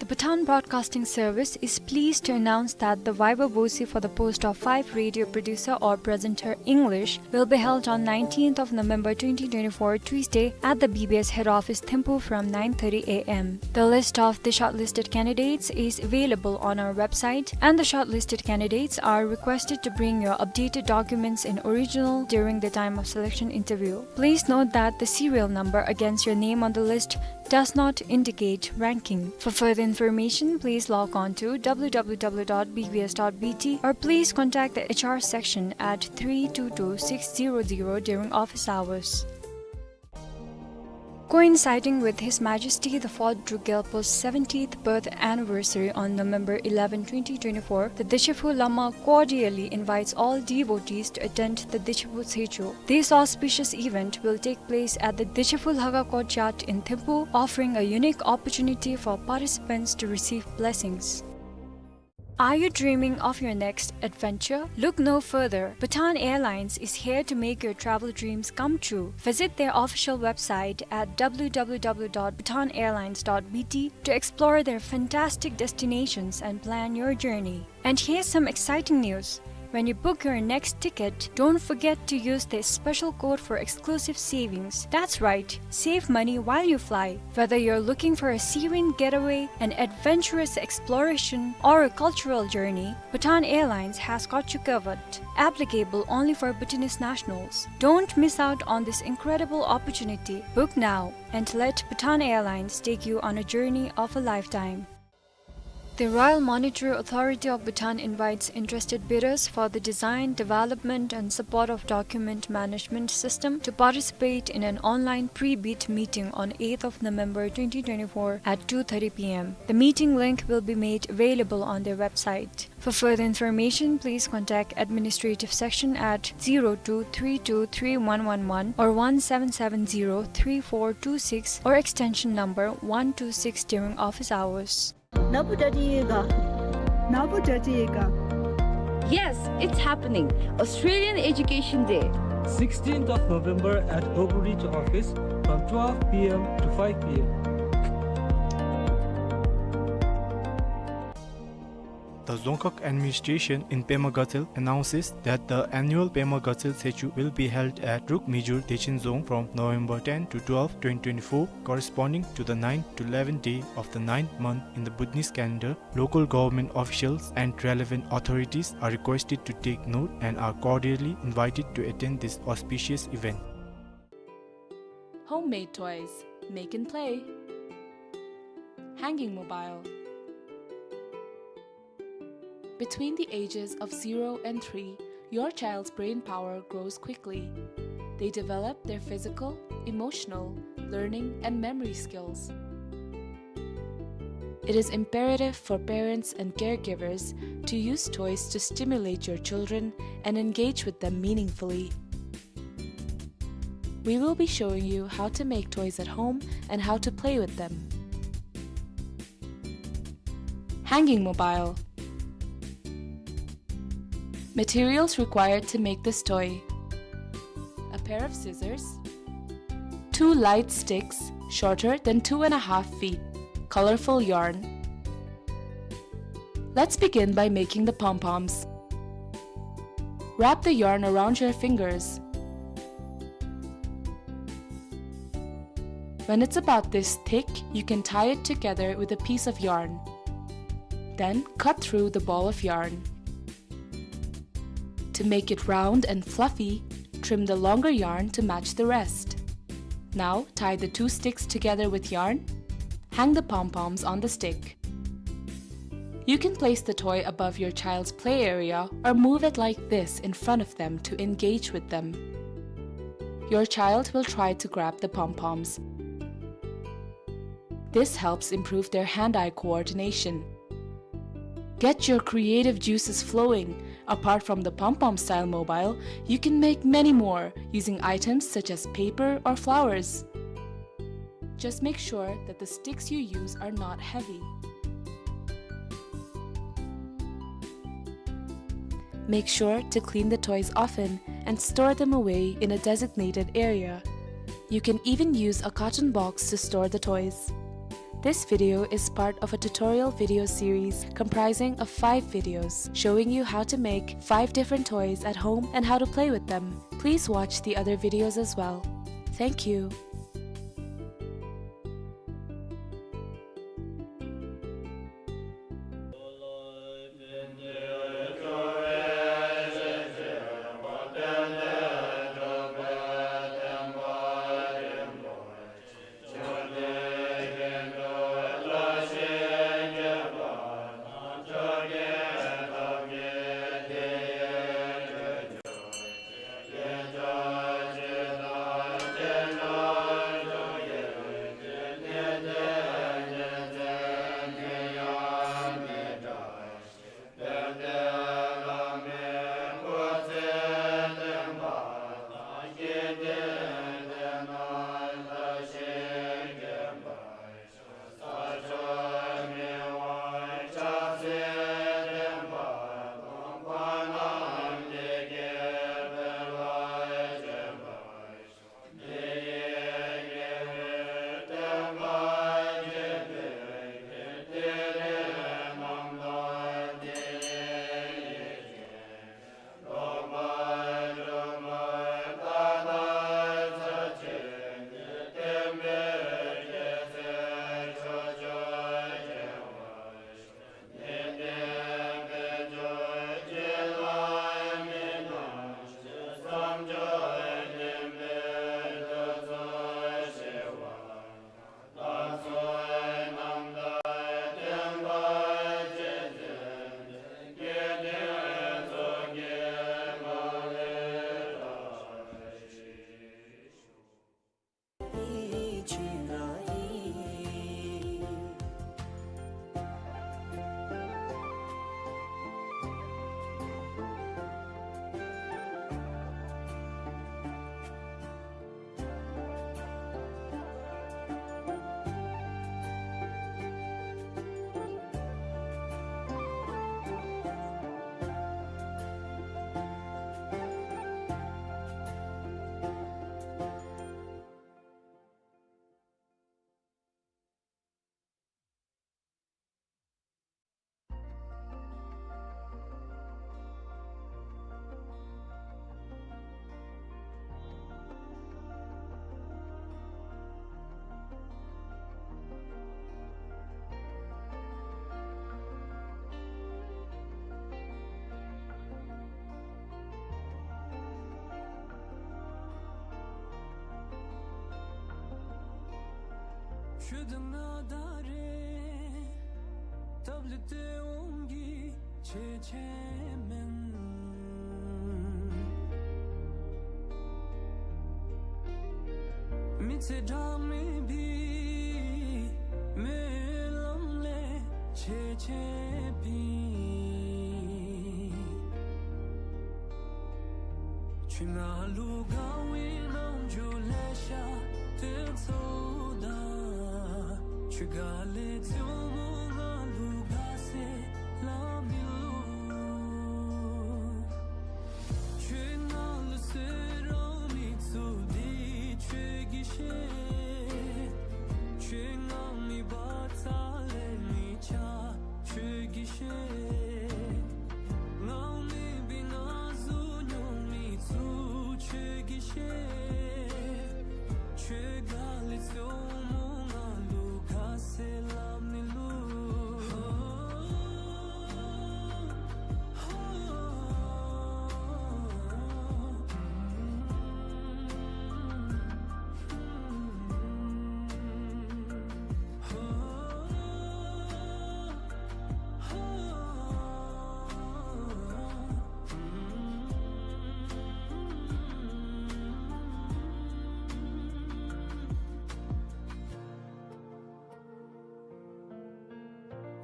The Bhutan Broadcasting Service is pleased to announce that the viva voce for the post of five radio producer or presenter English will be held on nineteenth of November twenty twenty-four, Tuesday, at the B B S head office, Thimphu, from nine thirty A M. The list of the shortlisted candidates is available on our website, and the shortlisted candidates are requested to bring your updated documents in original during the time of selection interview. Please note that the serial number against your name on the list does not indicate ranking. For further information, please log on to W W W dot B B S dot B T or please contact the H R section at three two two six zero zero during office hours. Coinciding with His Majesty the Fourth Druk Gyalpo's seventieth birth anniversary on November eleven, twenty twenty-four, the Dechephu Lama cordially invites all devotees to attend the Dechephu Tsecho. This auspicious event will take place at the Dechephu Lhaga Courtyard in Thimphu, offering a unique opportunity for participants to receive blessings. Are you dreaming of your next adventure? Look no further. Bhutan Airlines is here to make your travel dreams come true. Visit their official website at w w w dot bhutan airlines dot b t to explore their fantastic destinations and plan your journey. And here's some exciting news. When you book your next ticket, don't forget to use this special code for exclusive savings. That's right, save money while you fly. Whether you're looking for a serene getaway, an adventurous exploration, or a cultural journey, Bhutan Airlines has got you covered. Applicable only for Bhutanese nationals. Don't miss out on this incredible opportunity. Book now and let Bhutan Airlines take you on a journey of a lifetime. The Royal Monetary Authority of Bhutan invites interested bidders for the design, development, and support of document management system to participate in an online pre-bid meeting on eighth of November twenty twenty-four at two thirty p m. The meeting link will be made available on their website. For further information, please contact administrative section at zero two three two three one one one or one seven seven zero three four two six or extension number one two six during office hours. ནཱ་བུ་ཌཱ་ཌི་ཡོད་ག། ནཱ་བུ་ཌཱ་ཌི་ཡོད་ག། Yes, it's happening. Australian Education Day. Sixteenth of November at Oakridge office from twelve p m to five p m. The Dzongkhag Administration in Pema Gatshel announces that the annual Pema Gatshel Tshechu will be held at Druk Mijur Dechen Dzong from November ten to twelve, twenty twenty-four, corresponding to the ninth to eleventh day of the ninth month in the Bhutanese calendar. Local government officials and relevant authorities are requested to take note and are cordially invited to attend this auspicious event. Homemade toys. Make and play. Hanging mobile. Between the ages of zero and three, your child's brain power grows quickly. They develop their physical, emotional, learning, and memory skills. It is imperative for parents and caregivers to use toys to stimulate your children and engage with them meaningfully. We will be showing you how to make toys at home and how to play with them. Hanging mobile. Materials required to make this toy: a pair of scissors, two light sticks shorter than two and a half feet, colorful yarn. Let's begin by making the pom-poms. Wrap the yarn around your fingers. When it's about this thick, you can tie it together with a piece of yarn. Then cut through the ball of yarn. To make it round and fluffy, trim the longer yarn to match the rest. Now tie the two sticks together with yarn. Hang the pom-poms on the stick. You can place the toy above your child's play area or move it like this in front of them to engage with them. Your child will try to grab the pom-poms. This helps improve their hand-eye coordination. Get your creative juices flowing. Apart from the pom-pom style mobile, you can make many more using items such as paper or flowers. Just make sure that the sticks you use are not heavy. Make sure to clean the toys often and store them away in a designated area. You can even use a carton box to store the toys. This video is part of a tutorial video series comprising of five videos showing you how to make five different toys at home and how to play with them. Please watch the other videos as well. Thank you. ཁྱོད་དང་ང་ད་རེས་སྟབས་ལེགས་སྟེ་འོང་གི་ཆེ་ཆེ་མེན། མི་ཚེ་འདྲ་མེད་པའི་སྨོན་ལམ་ལས་ཆེ་ཆེ་པའི། ཁྱོད་ང་ལུ་དགའ་བའི་རྣམ་འགྱུར་ལེ་ཤ་སྟོན་ཚུགས་ད། ཁྱོད་དགའ་ལས་བཙུན་མོ་ང་ལུ་དགའ་ཟེར་སླབ་ནི་ལུ། ཁྱོད་ང་ལུ་གསོལ་རས་མི་ཚུགས་འདི་ཁྱོད་ཀྱིས་ཤེས། ཁྱོད་ང་མེད་པ་རྩ་ལས་མི་ཆགས་ཁྱོད་ཀྱིས་ཤེས། ང་མེད་པའི་ན་ཟུག་མྱོང་མི་ཚུགས་ཁྱོད་ཀྱིས་ཤེས། ཁྱོད་དགའ་ལས་བཙུན་མོ་ང་ལུ་དགའ་ཟེར་སླབ་ནི་ལུ།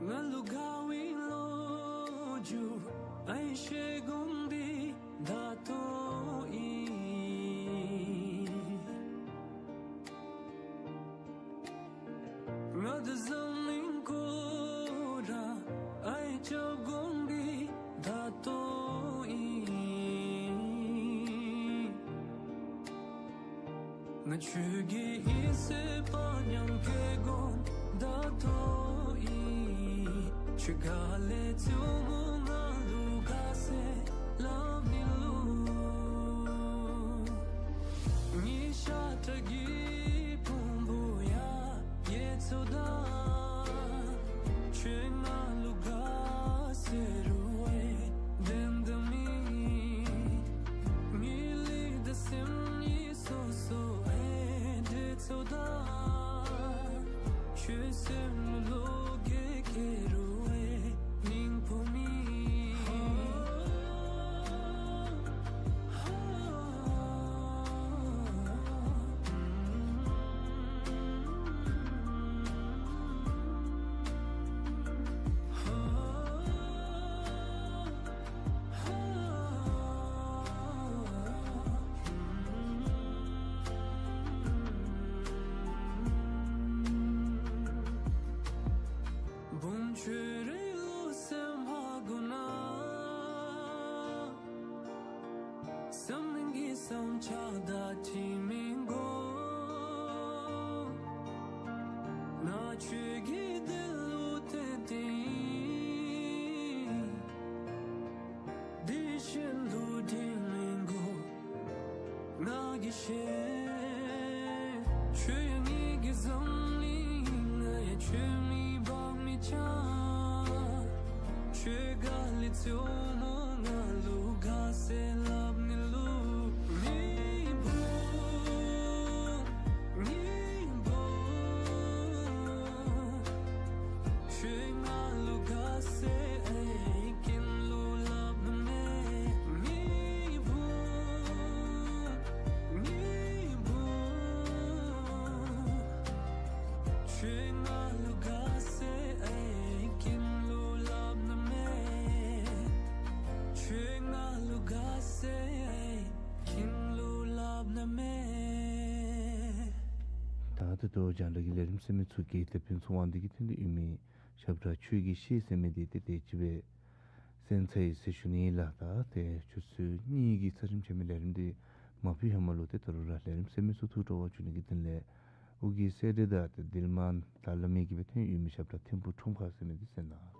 ང་ལུ་དགའ་བའི་ལོ་རྒྱུས་ཨའི་བཤད་དགོངས་འདི་ད་ལྟོ་ཨིན། ང་དང་འཛམ་གླིང་སྐོར་ར་ཨའི་རྐྱབ་དགོངས་འདི་ད་ལྟོ་ཨིན། ང་ཁྱོད་ཀྱི་ཨིན་ཟེར་དཔའ་ཉམས་བསྐྱེད་དགོངས་ད་ལྟོ་ཨིན། ཁྱོད་དགའ་ལས་བཙུན་མོ་ང་ལུ་དགའ་ཟེར་སླབ་ནི་ལུ། ངེའི་ཤ་ཁྲག་གི་ཕུང་པོ་ཡང་ཡལ་ཚུགས་ད། ཁྱོད་ང་ལུ་དགའ་ཟེར་རུང་ཨེ་བདེན་དོན་མེད། ངེའི་ལུས་དང་སེམས་གཉིས་སོ་སོ་ཨེ་འབྲལ་ཚུགས་ད། ཁྱོད་སེམས་ལུ་བློ་འགྱོད་བསྐྱེད་རུང་ཨེ་སྙིང་པོ་མེད། བུམོ་ཁྱོད་རའི་བློ་སེམས་ཧ་གོ་ན། བསམ་ནི་གི་བསམ་འཆར་དང་འཁྲིལ་མི་དགོ། ང་ཁྱོད་ཀྱི་དོན་ལུ་བརྟེན་ཏེ་ཨིན། འདི་གཞན་ལུ་འདྲེན་མི་དགོ། ང་གིས་ཤེས། ཁྱོད་ཡང་ངེའི་གི་འཛམ་གླིང་ནང་ཁྱོད་མེད་པར་མི་ཆགས། ཁྱོད་དགའ་ལས་བཙུན་མོ་ང་ལུ་དགའ་ཟེར་སླབ་ནི་ལུ། མེས་པོ་མེས་པོ། ཁྱོད་ང་ལུ་དགའ་ཟེར་ཨའི་ཀུན་ལུ་སླབ་ནི་མེད། མེས་པོ་མེས་པོ། ཁྱོད་ང་ལུ་དགའ་ཟེར་ཨའི་ཀུན་ལུ་སླབ་ནི་མེད། ཁྱོད་ང་ལུ་དགའ་ཟེར་ཨའི་ཀུན་ལུ་སླབ་ནི་མེད། ད་ད་ལྟོ་རྒྱང་བསྒྲགས་ཀྱི་ལས་རིམ་གསན་མི་ཚུ་གིས་དེད་དཔོན་ཚེ་དབང་འདི་གིས་ཐོན་ཏེ་ཡོད་མི་ཞབས་ཁྲ་ཁྱོད་ཀྱིས་ཤེས་ཟེར་མི་འདི་ཏེ་དེ་ཅིག་སྦེ་གསན་ཚར་ཡི་ཟེར་ཞུ་ནི་ལགས། ད་ཏེ་ཆུ་ཚོད་གཉིས་ཀྱི་ཚར་རིམ་ཆད་མི་ལས་རིམ་འདི་མ་ཕུལ་ཧེ་མ་ལུ་ཏེ་ད་རུང་ར་ལས་རིམ་གསན་མི་ཚུ་ཐུགས་སྤྲོ་བ་བྱུང་ནི་གི་དོན་ལས་ཨོ་རྒྱན་གསལ་སྒྲོན་དང་ཏེ་དིལ་མ་དར་ལ་མི་གིས་སྦེ་ཐོན་ཡོད་མི་ཞབས་ཁྲ་ཐིམ་ཕུག་ཁྲོམ་ཁ་ཟེར་མི་འདི་གསན་གནང་།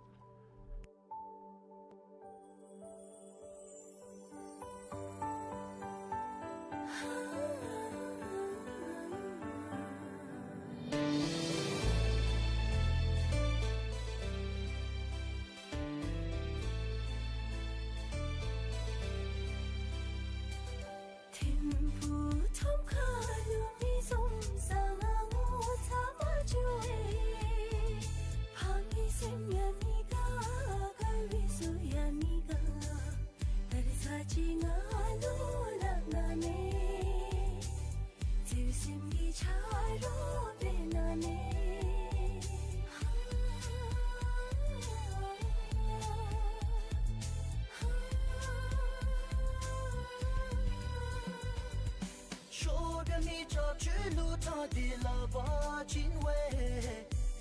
ཐིམ་ཕུག་ཁྲོམ་ཁ་ལུ་མི་འཛོམས་ས་ང་ངོ་ཚ་མ་བྱུང་ ཆབ་ཆོས་ལུ་ཁྲག་འདི་ལག་པར་བྱིན་བས།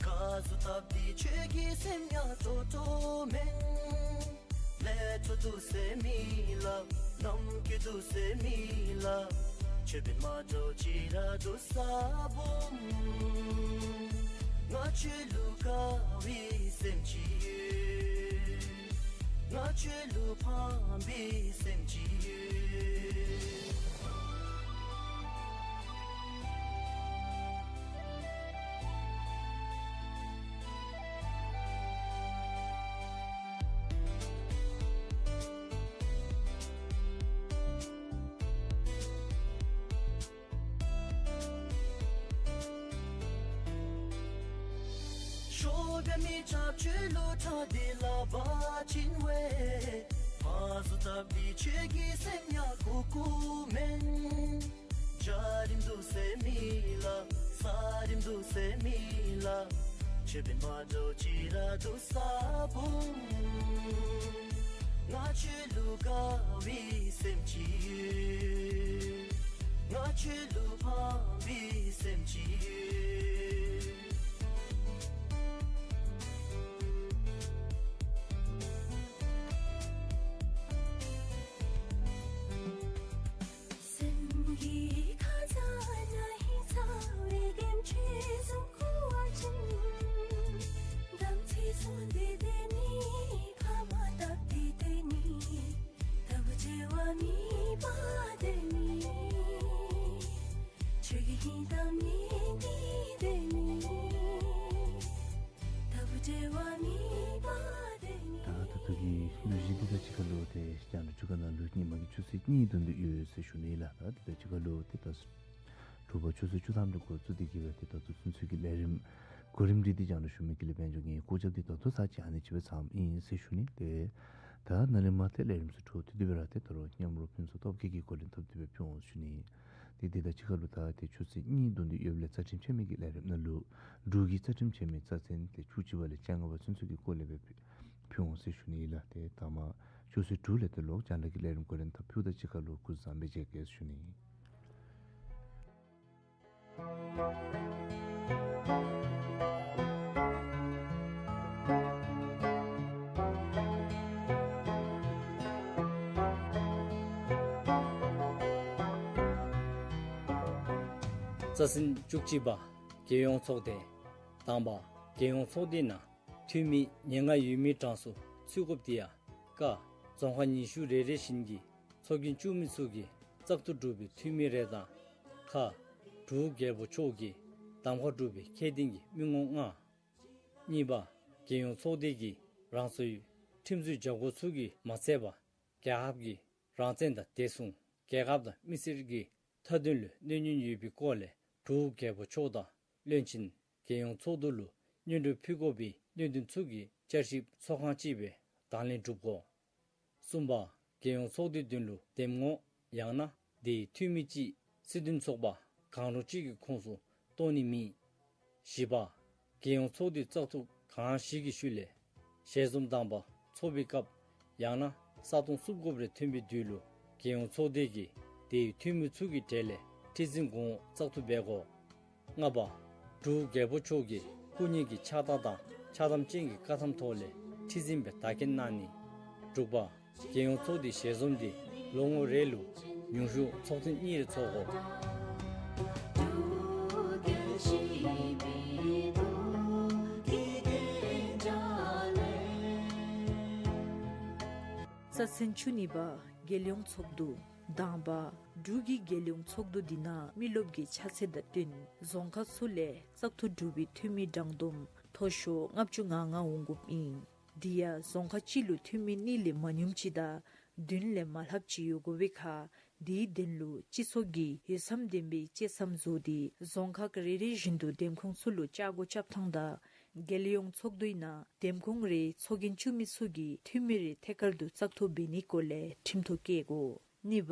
ག་ཟུག་བཏབ་སྟེ་ཁྱོད་ཀྱི་སེམས་ཡང་སྤྲོ་སྤྲོ་མེན། ལས་འཕྲོ་འདུག་ཟེར་མི་ལགས། ནམ་རྒྱུན་འདུག་ཟེར་མི་ལགས། ཁྱོད་འབདན་མ་འདྲཝ་ཅིག་ར་འདུག་ས་བུམ། ང་ཁྱོད་ལུ་དགའ་བའི་སེམས་ཅིག་ཡོད། ང་ཁྱོད་ལུ་ཕངས་པའི་སེམས་ཅིག་ཡོད། ཤོབ་ཡང་མི་ཆབ་ཆོས་ལུ་ཁྲག་འདི་ལག་པར་བྱིན་བས། ཕར་ཚུར་བཏབ་སྟེ་ཁྱོད་ཀྱི་སེམས་ཡང་མགུ་མགུ་མེན། འཇའ་རིསམོ་འདུག་ཟེར་མི་ལགས། ས་རིསམོ་འདུག་ཟེར་མི་ལགས། ཁྱོད་འབདན་མ་འདྲཝ་ཅིག་ར་འདུག་ས་བུམ། ང་ཁྱོད་ལུ་དགའ་བའི་སེམས་ཅིག་ཡོད། ང་ཁྱོད་ལུ་ཕངས་པའི་སེམས་ཅིག་ཡོད། སེམས་ཀྱི་ཁ་ཙ་ན་ཧིང་ཚ་བའི་གེམ་ཆེ་བཟུམ་ཁུ་བ་ཅན། དམ་ཚིག་བཟུང་སྟེ་སྡོད་ནི། ཕ་མ་བཏབ་སྟེ་སྡོད་ནི། ལྟ་བུ་བྱེ་བ་མེད་པར་སྡོད་ནི། ཆོས་ཀྱི་ཧིང་དང་ནི་འདི་སྡོད་ནི། ལྟ་བུ་བྱེ་བ་མེད་པར་སྡོད་ནི། ད་ད་ལྟོ་གི་གླུ་གཞས་འདི་དང་གཅིག་ཁར་ལུ་ཏེ་རྒྱང་བསྒྲགས་ཁང་ནང་ལུ་ཧེ་མ་གི་ཆུ་ཚོད་གཉིས་བརྡུང་དོ་ཡོད་ཟེར་ཞུ་ནི་ལགས། ད་འདི་དང་གཅིག་ཁར་ལུ་ཏེ་ད་དྲོ་པ་ཆུ་ཚོད་བཅུ་ཐམ་ལས་འགོ་བཙུགས་ཏེ་གི་སྦེ་ཏེ་ད་ལྟོ་ཚུན་ཚོད་ཀྱི་ལས་རིམ་གོ་རིམ་འདི་ཏེ་རྒྱང་བསྒྲགས་ཞུ་མི་གི་ལས་དཔལ་འབྱོར་གྱི་སྐུ་ཚབ་འདི་ད་ལྟོ་ཚར་གཅིག་ཨ་ནི་ཅིག་སྦེ་ཚངམ་ཨིན་ཟེར་ཞུ་ནི། ཏེ་ད་ནཱ་ལས་མར་ཏེ་ལས་རིམ་ཚུ་འཕྲོ་མཐུད་དེ་སྦེ་ར་ཏེ་ད་རུང་མཉམ་རོགས་ཕུན་ཚོགས་སྟོབས་རྒྱས་ཀྱིས་གོ་ལེན་འཐབ་སྟེ་སྦེ་ཕུལ་འོང་ཞུ་ནི། ཏེ་འདི་དང་གཅིག་ཁར་ལུ་ད་ཏེ་ཆུ་ཚོད་གཉིས་བརྡུང་སྟེ་ཡོདཔ་ལས་རྩ་ཁྲིམས་ཆད་མེད་ཀྱི་ལས་རིམ་ནང་ལུ་འབྲུག་གི་རྩ་ཁྲིམས་ཆད་མེད་རྩ་ཚན་ཏེ་བཅུ་གཅིག་པ་ལས་བཅོ་ལྔ་པ་ཚུན་ཚོད་ཀྱི་སྐོར་ལས་སྦེ་ཕུལ་འོང་ཟེར་ཞུ་ནི་ལགས། ཏེ་ད་མ་ཆུ་ཚོད་དྲུག་ལས་ཏེ་ལོག་རྒྱང་བསྒྲགས་ཀྱི་ལས་རིམ་གོ་རིམ་ཁར་ཕུལཝ་དང་གཅིག་ཁར་ལུ་སྐུ་གཟུགས་བཟང་པོ་སྦེ་མཇལ་གེ་ཟེར་ཞུ་ནི། རྩ་ཚན་བཅུ་གཅིག་པ། རྒྱལ་ཡོངས་ཚོགས་སྡེ། དང་པ། རྒྱལ་ཡོངས་ཚོགས་སྡེ་ནང་འཐུས་མི་ཉེར་ལྔ་ཡོད་མི་གྲངས་སུ་ཚུད་དགོཔ་འདི་ཡང་ཀ། རྫོང་ཁག་ཉི་ཤུ་རེ་རེ་བཞིན་གྱི་ཚོགས་རྒྱན་བཙུགས་མི་ཚུ་གིས་བཙག་འཐུ་གྲུབ་པའི་འཐུས་མི་རེ་དང་། ཁ། འབྲུག་རྒྱལ་པོ་མཆོག་གིས་གདམ་ཁ་གྲུབ་པའི་ཁེ་ཏན་གྱི་མི་ངོམ་ལྔ། གཉིས་པ། རྒྱལ་ཡོངས་ཚོགས་སྡེ་གིས་རང་སོའི་ཁྲིམས་རྩོད་བྱ་སྒོ་ཚུ་གིས་མ་ཚད་པར་རྒྱལ་ཁབ་ཀྱི་རང་བཙན་དང་བདེ་སྲུང་། རྒྱལ་ཁབ་དང་མི་སེར་གྱི་མཐའ་དོན་ལུ་གནོད་ཉེན་ཡོད་པའི་སྐོར་ལས་འབྲུག་རྒྱལ་པོ་མཆོག་དང་བློན་ཆེན་རྒྱལ་ཡོངས་ཚོགས་འདུ་ལུ་སྙན་སྒྲོན་ཕུལ་དགོ་པའི་གནད་དོན་ཚུ་གི་བསྐྱར་ཞིབ་ཚོགས་ཁང་ཅིག་སྦེ་དང་ལེན་གྲུབ་དགོ། གསུམ་པ། རྒྱལ་ཡོངས་ཚོགས་སྡེའི་མདུན་ལུ་འདེམས་ངོ་ཡང་ན་དེའི་འཐུས་མི་ཅིག་སྲིད་དོན་ཚོགས་པ་གང་རུང་ཅིག་གི་ཁོངས་སུ་གཏོགས་ནི་མེད། བཞི་པ། རྒྱལ་ཡོངས་ཚོགས་འདུའི་བཙག་འཐུ་གང་ཞིག་གི་ཤུལ་ལས་ཞལ་འཛོམས་དང་པ་ཚོགས་པའི་སྐབས་ཡང་ན་ས་སྟོང་གསུམ་དགུ་རེ་ཐོན་པའི་དུས་ལུ་རྒྱལ་ཡོངས་ཚོགས་སྡེ་གིས་དེའི་འཐུས་མི་ཚུ་གི་གྲས་ལས་ཁྲི་འཛིན་གོང་འོག་བཙག་འཐུ་འབད་དགོ། ལྔ་པ། འབྲུག་རྒྱལ་པོ་མཆོག་གི་སྐུ་ཉིད་ཀྱི་ཕྱག་རྟགས་དང་ཕྱག་དམ་ཅན་གྱི་བཀའ་ཐམ་ཐོག་ལས་ཁྲི་འཛིན་སྦེ་བདག་རྐྱེན་གནང་ནི། དྲུག་པ། རྒྱལ་ཡོངས་ཚོགས་སྡེའི་ཞལ་འཛོམས་འདི་ལོ་ངོ་རེ་ལུ་ཉུང་ཤོས་ཚོགས་ཐེངས་གཉིས་རེ་ཚོགས་དགོ། རྩ་ཚན་བཅུ་གཉིས་པ། རྒྱལ་ཡོངས་ཚོགས་འདུ། དང་པ། འབྲུག་གི་རྒྱལ་ཡོངས་ཚོགས་འདུ་འདི་ནང་མི་རློབས་ཀྱི་ཆ་ཚད་དང་བསྟུན་རྫོང་ཁག་ཚུ་ལས་བཙག་འཐུ་གྲུབ་པའི་འཐུས་མི་གྲངས་བསྡོམས་མཐོ་ཤོས་ལྔ་བཅུ་ང་ལྔ་འོང་དགོཔ་ཨིན། དེ་ཡང་རྫོང་ཁག་གཅིག་ལུ་འཐུས་མི་གཉིས་ལས་མ་ཉུངམ་ཅིག་དང་བདུན་ལས་མ་ལྷགཔ་ཅིག་ཡོད་དགོ་པའི་ཁར་དེའི་དོན་ལུ་སྤྱི་ཚོགས་ཀྱིས་འོས་འཚམ་ལྡན་པའི་བཅད་མཚམས་བཟོ་སྟེ་རྫོང་ཁག་རེ་རེ་བཞིན་དུ་འདེམས་ཁོངས་ཚུ་ལུ་བཅའ་སྒོ་རྐྱབ་ཐངས་དང་རྒྱལ་ཡོངས་ཚོགས་འདུའི་ནང་འདེམས་ཁོངས་རེའི་ཚོགས་རྒྱན་བཙུགས་མི་ཚུ་གིས་འཐུས་མི་རེ་ཐད་ཀར་དུ་བཙག་འཐུ་འབད་ནིའི་སྐོར་ལས་ཁྲིམས་ཐོག་བཀལ་དགོ། གཉིས་པ།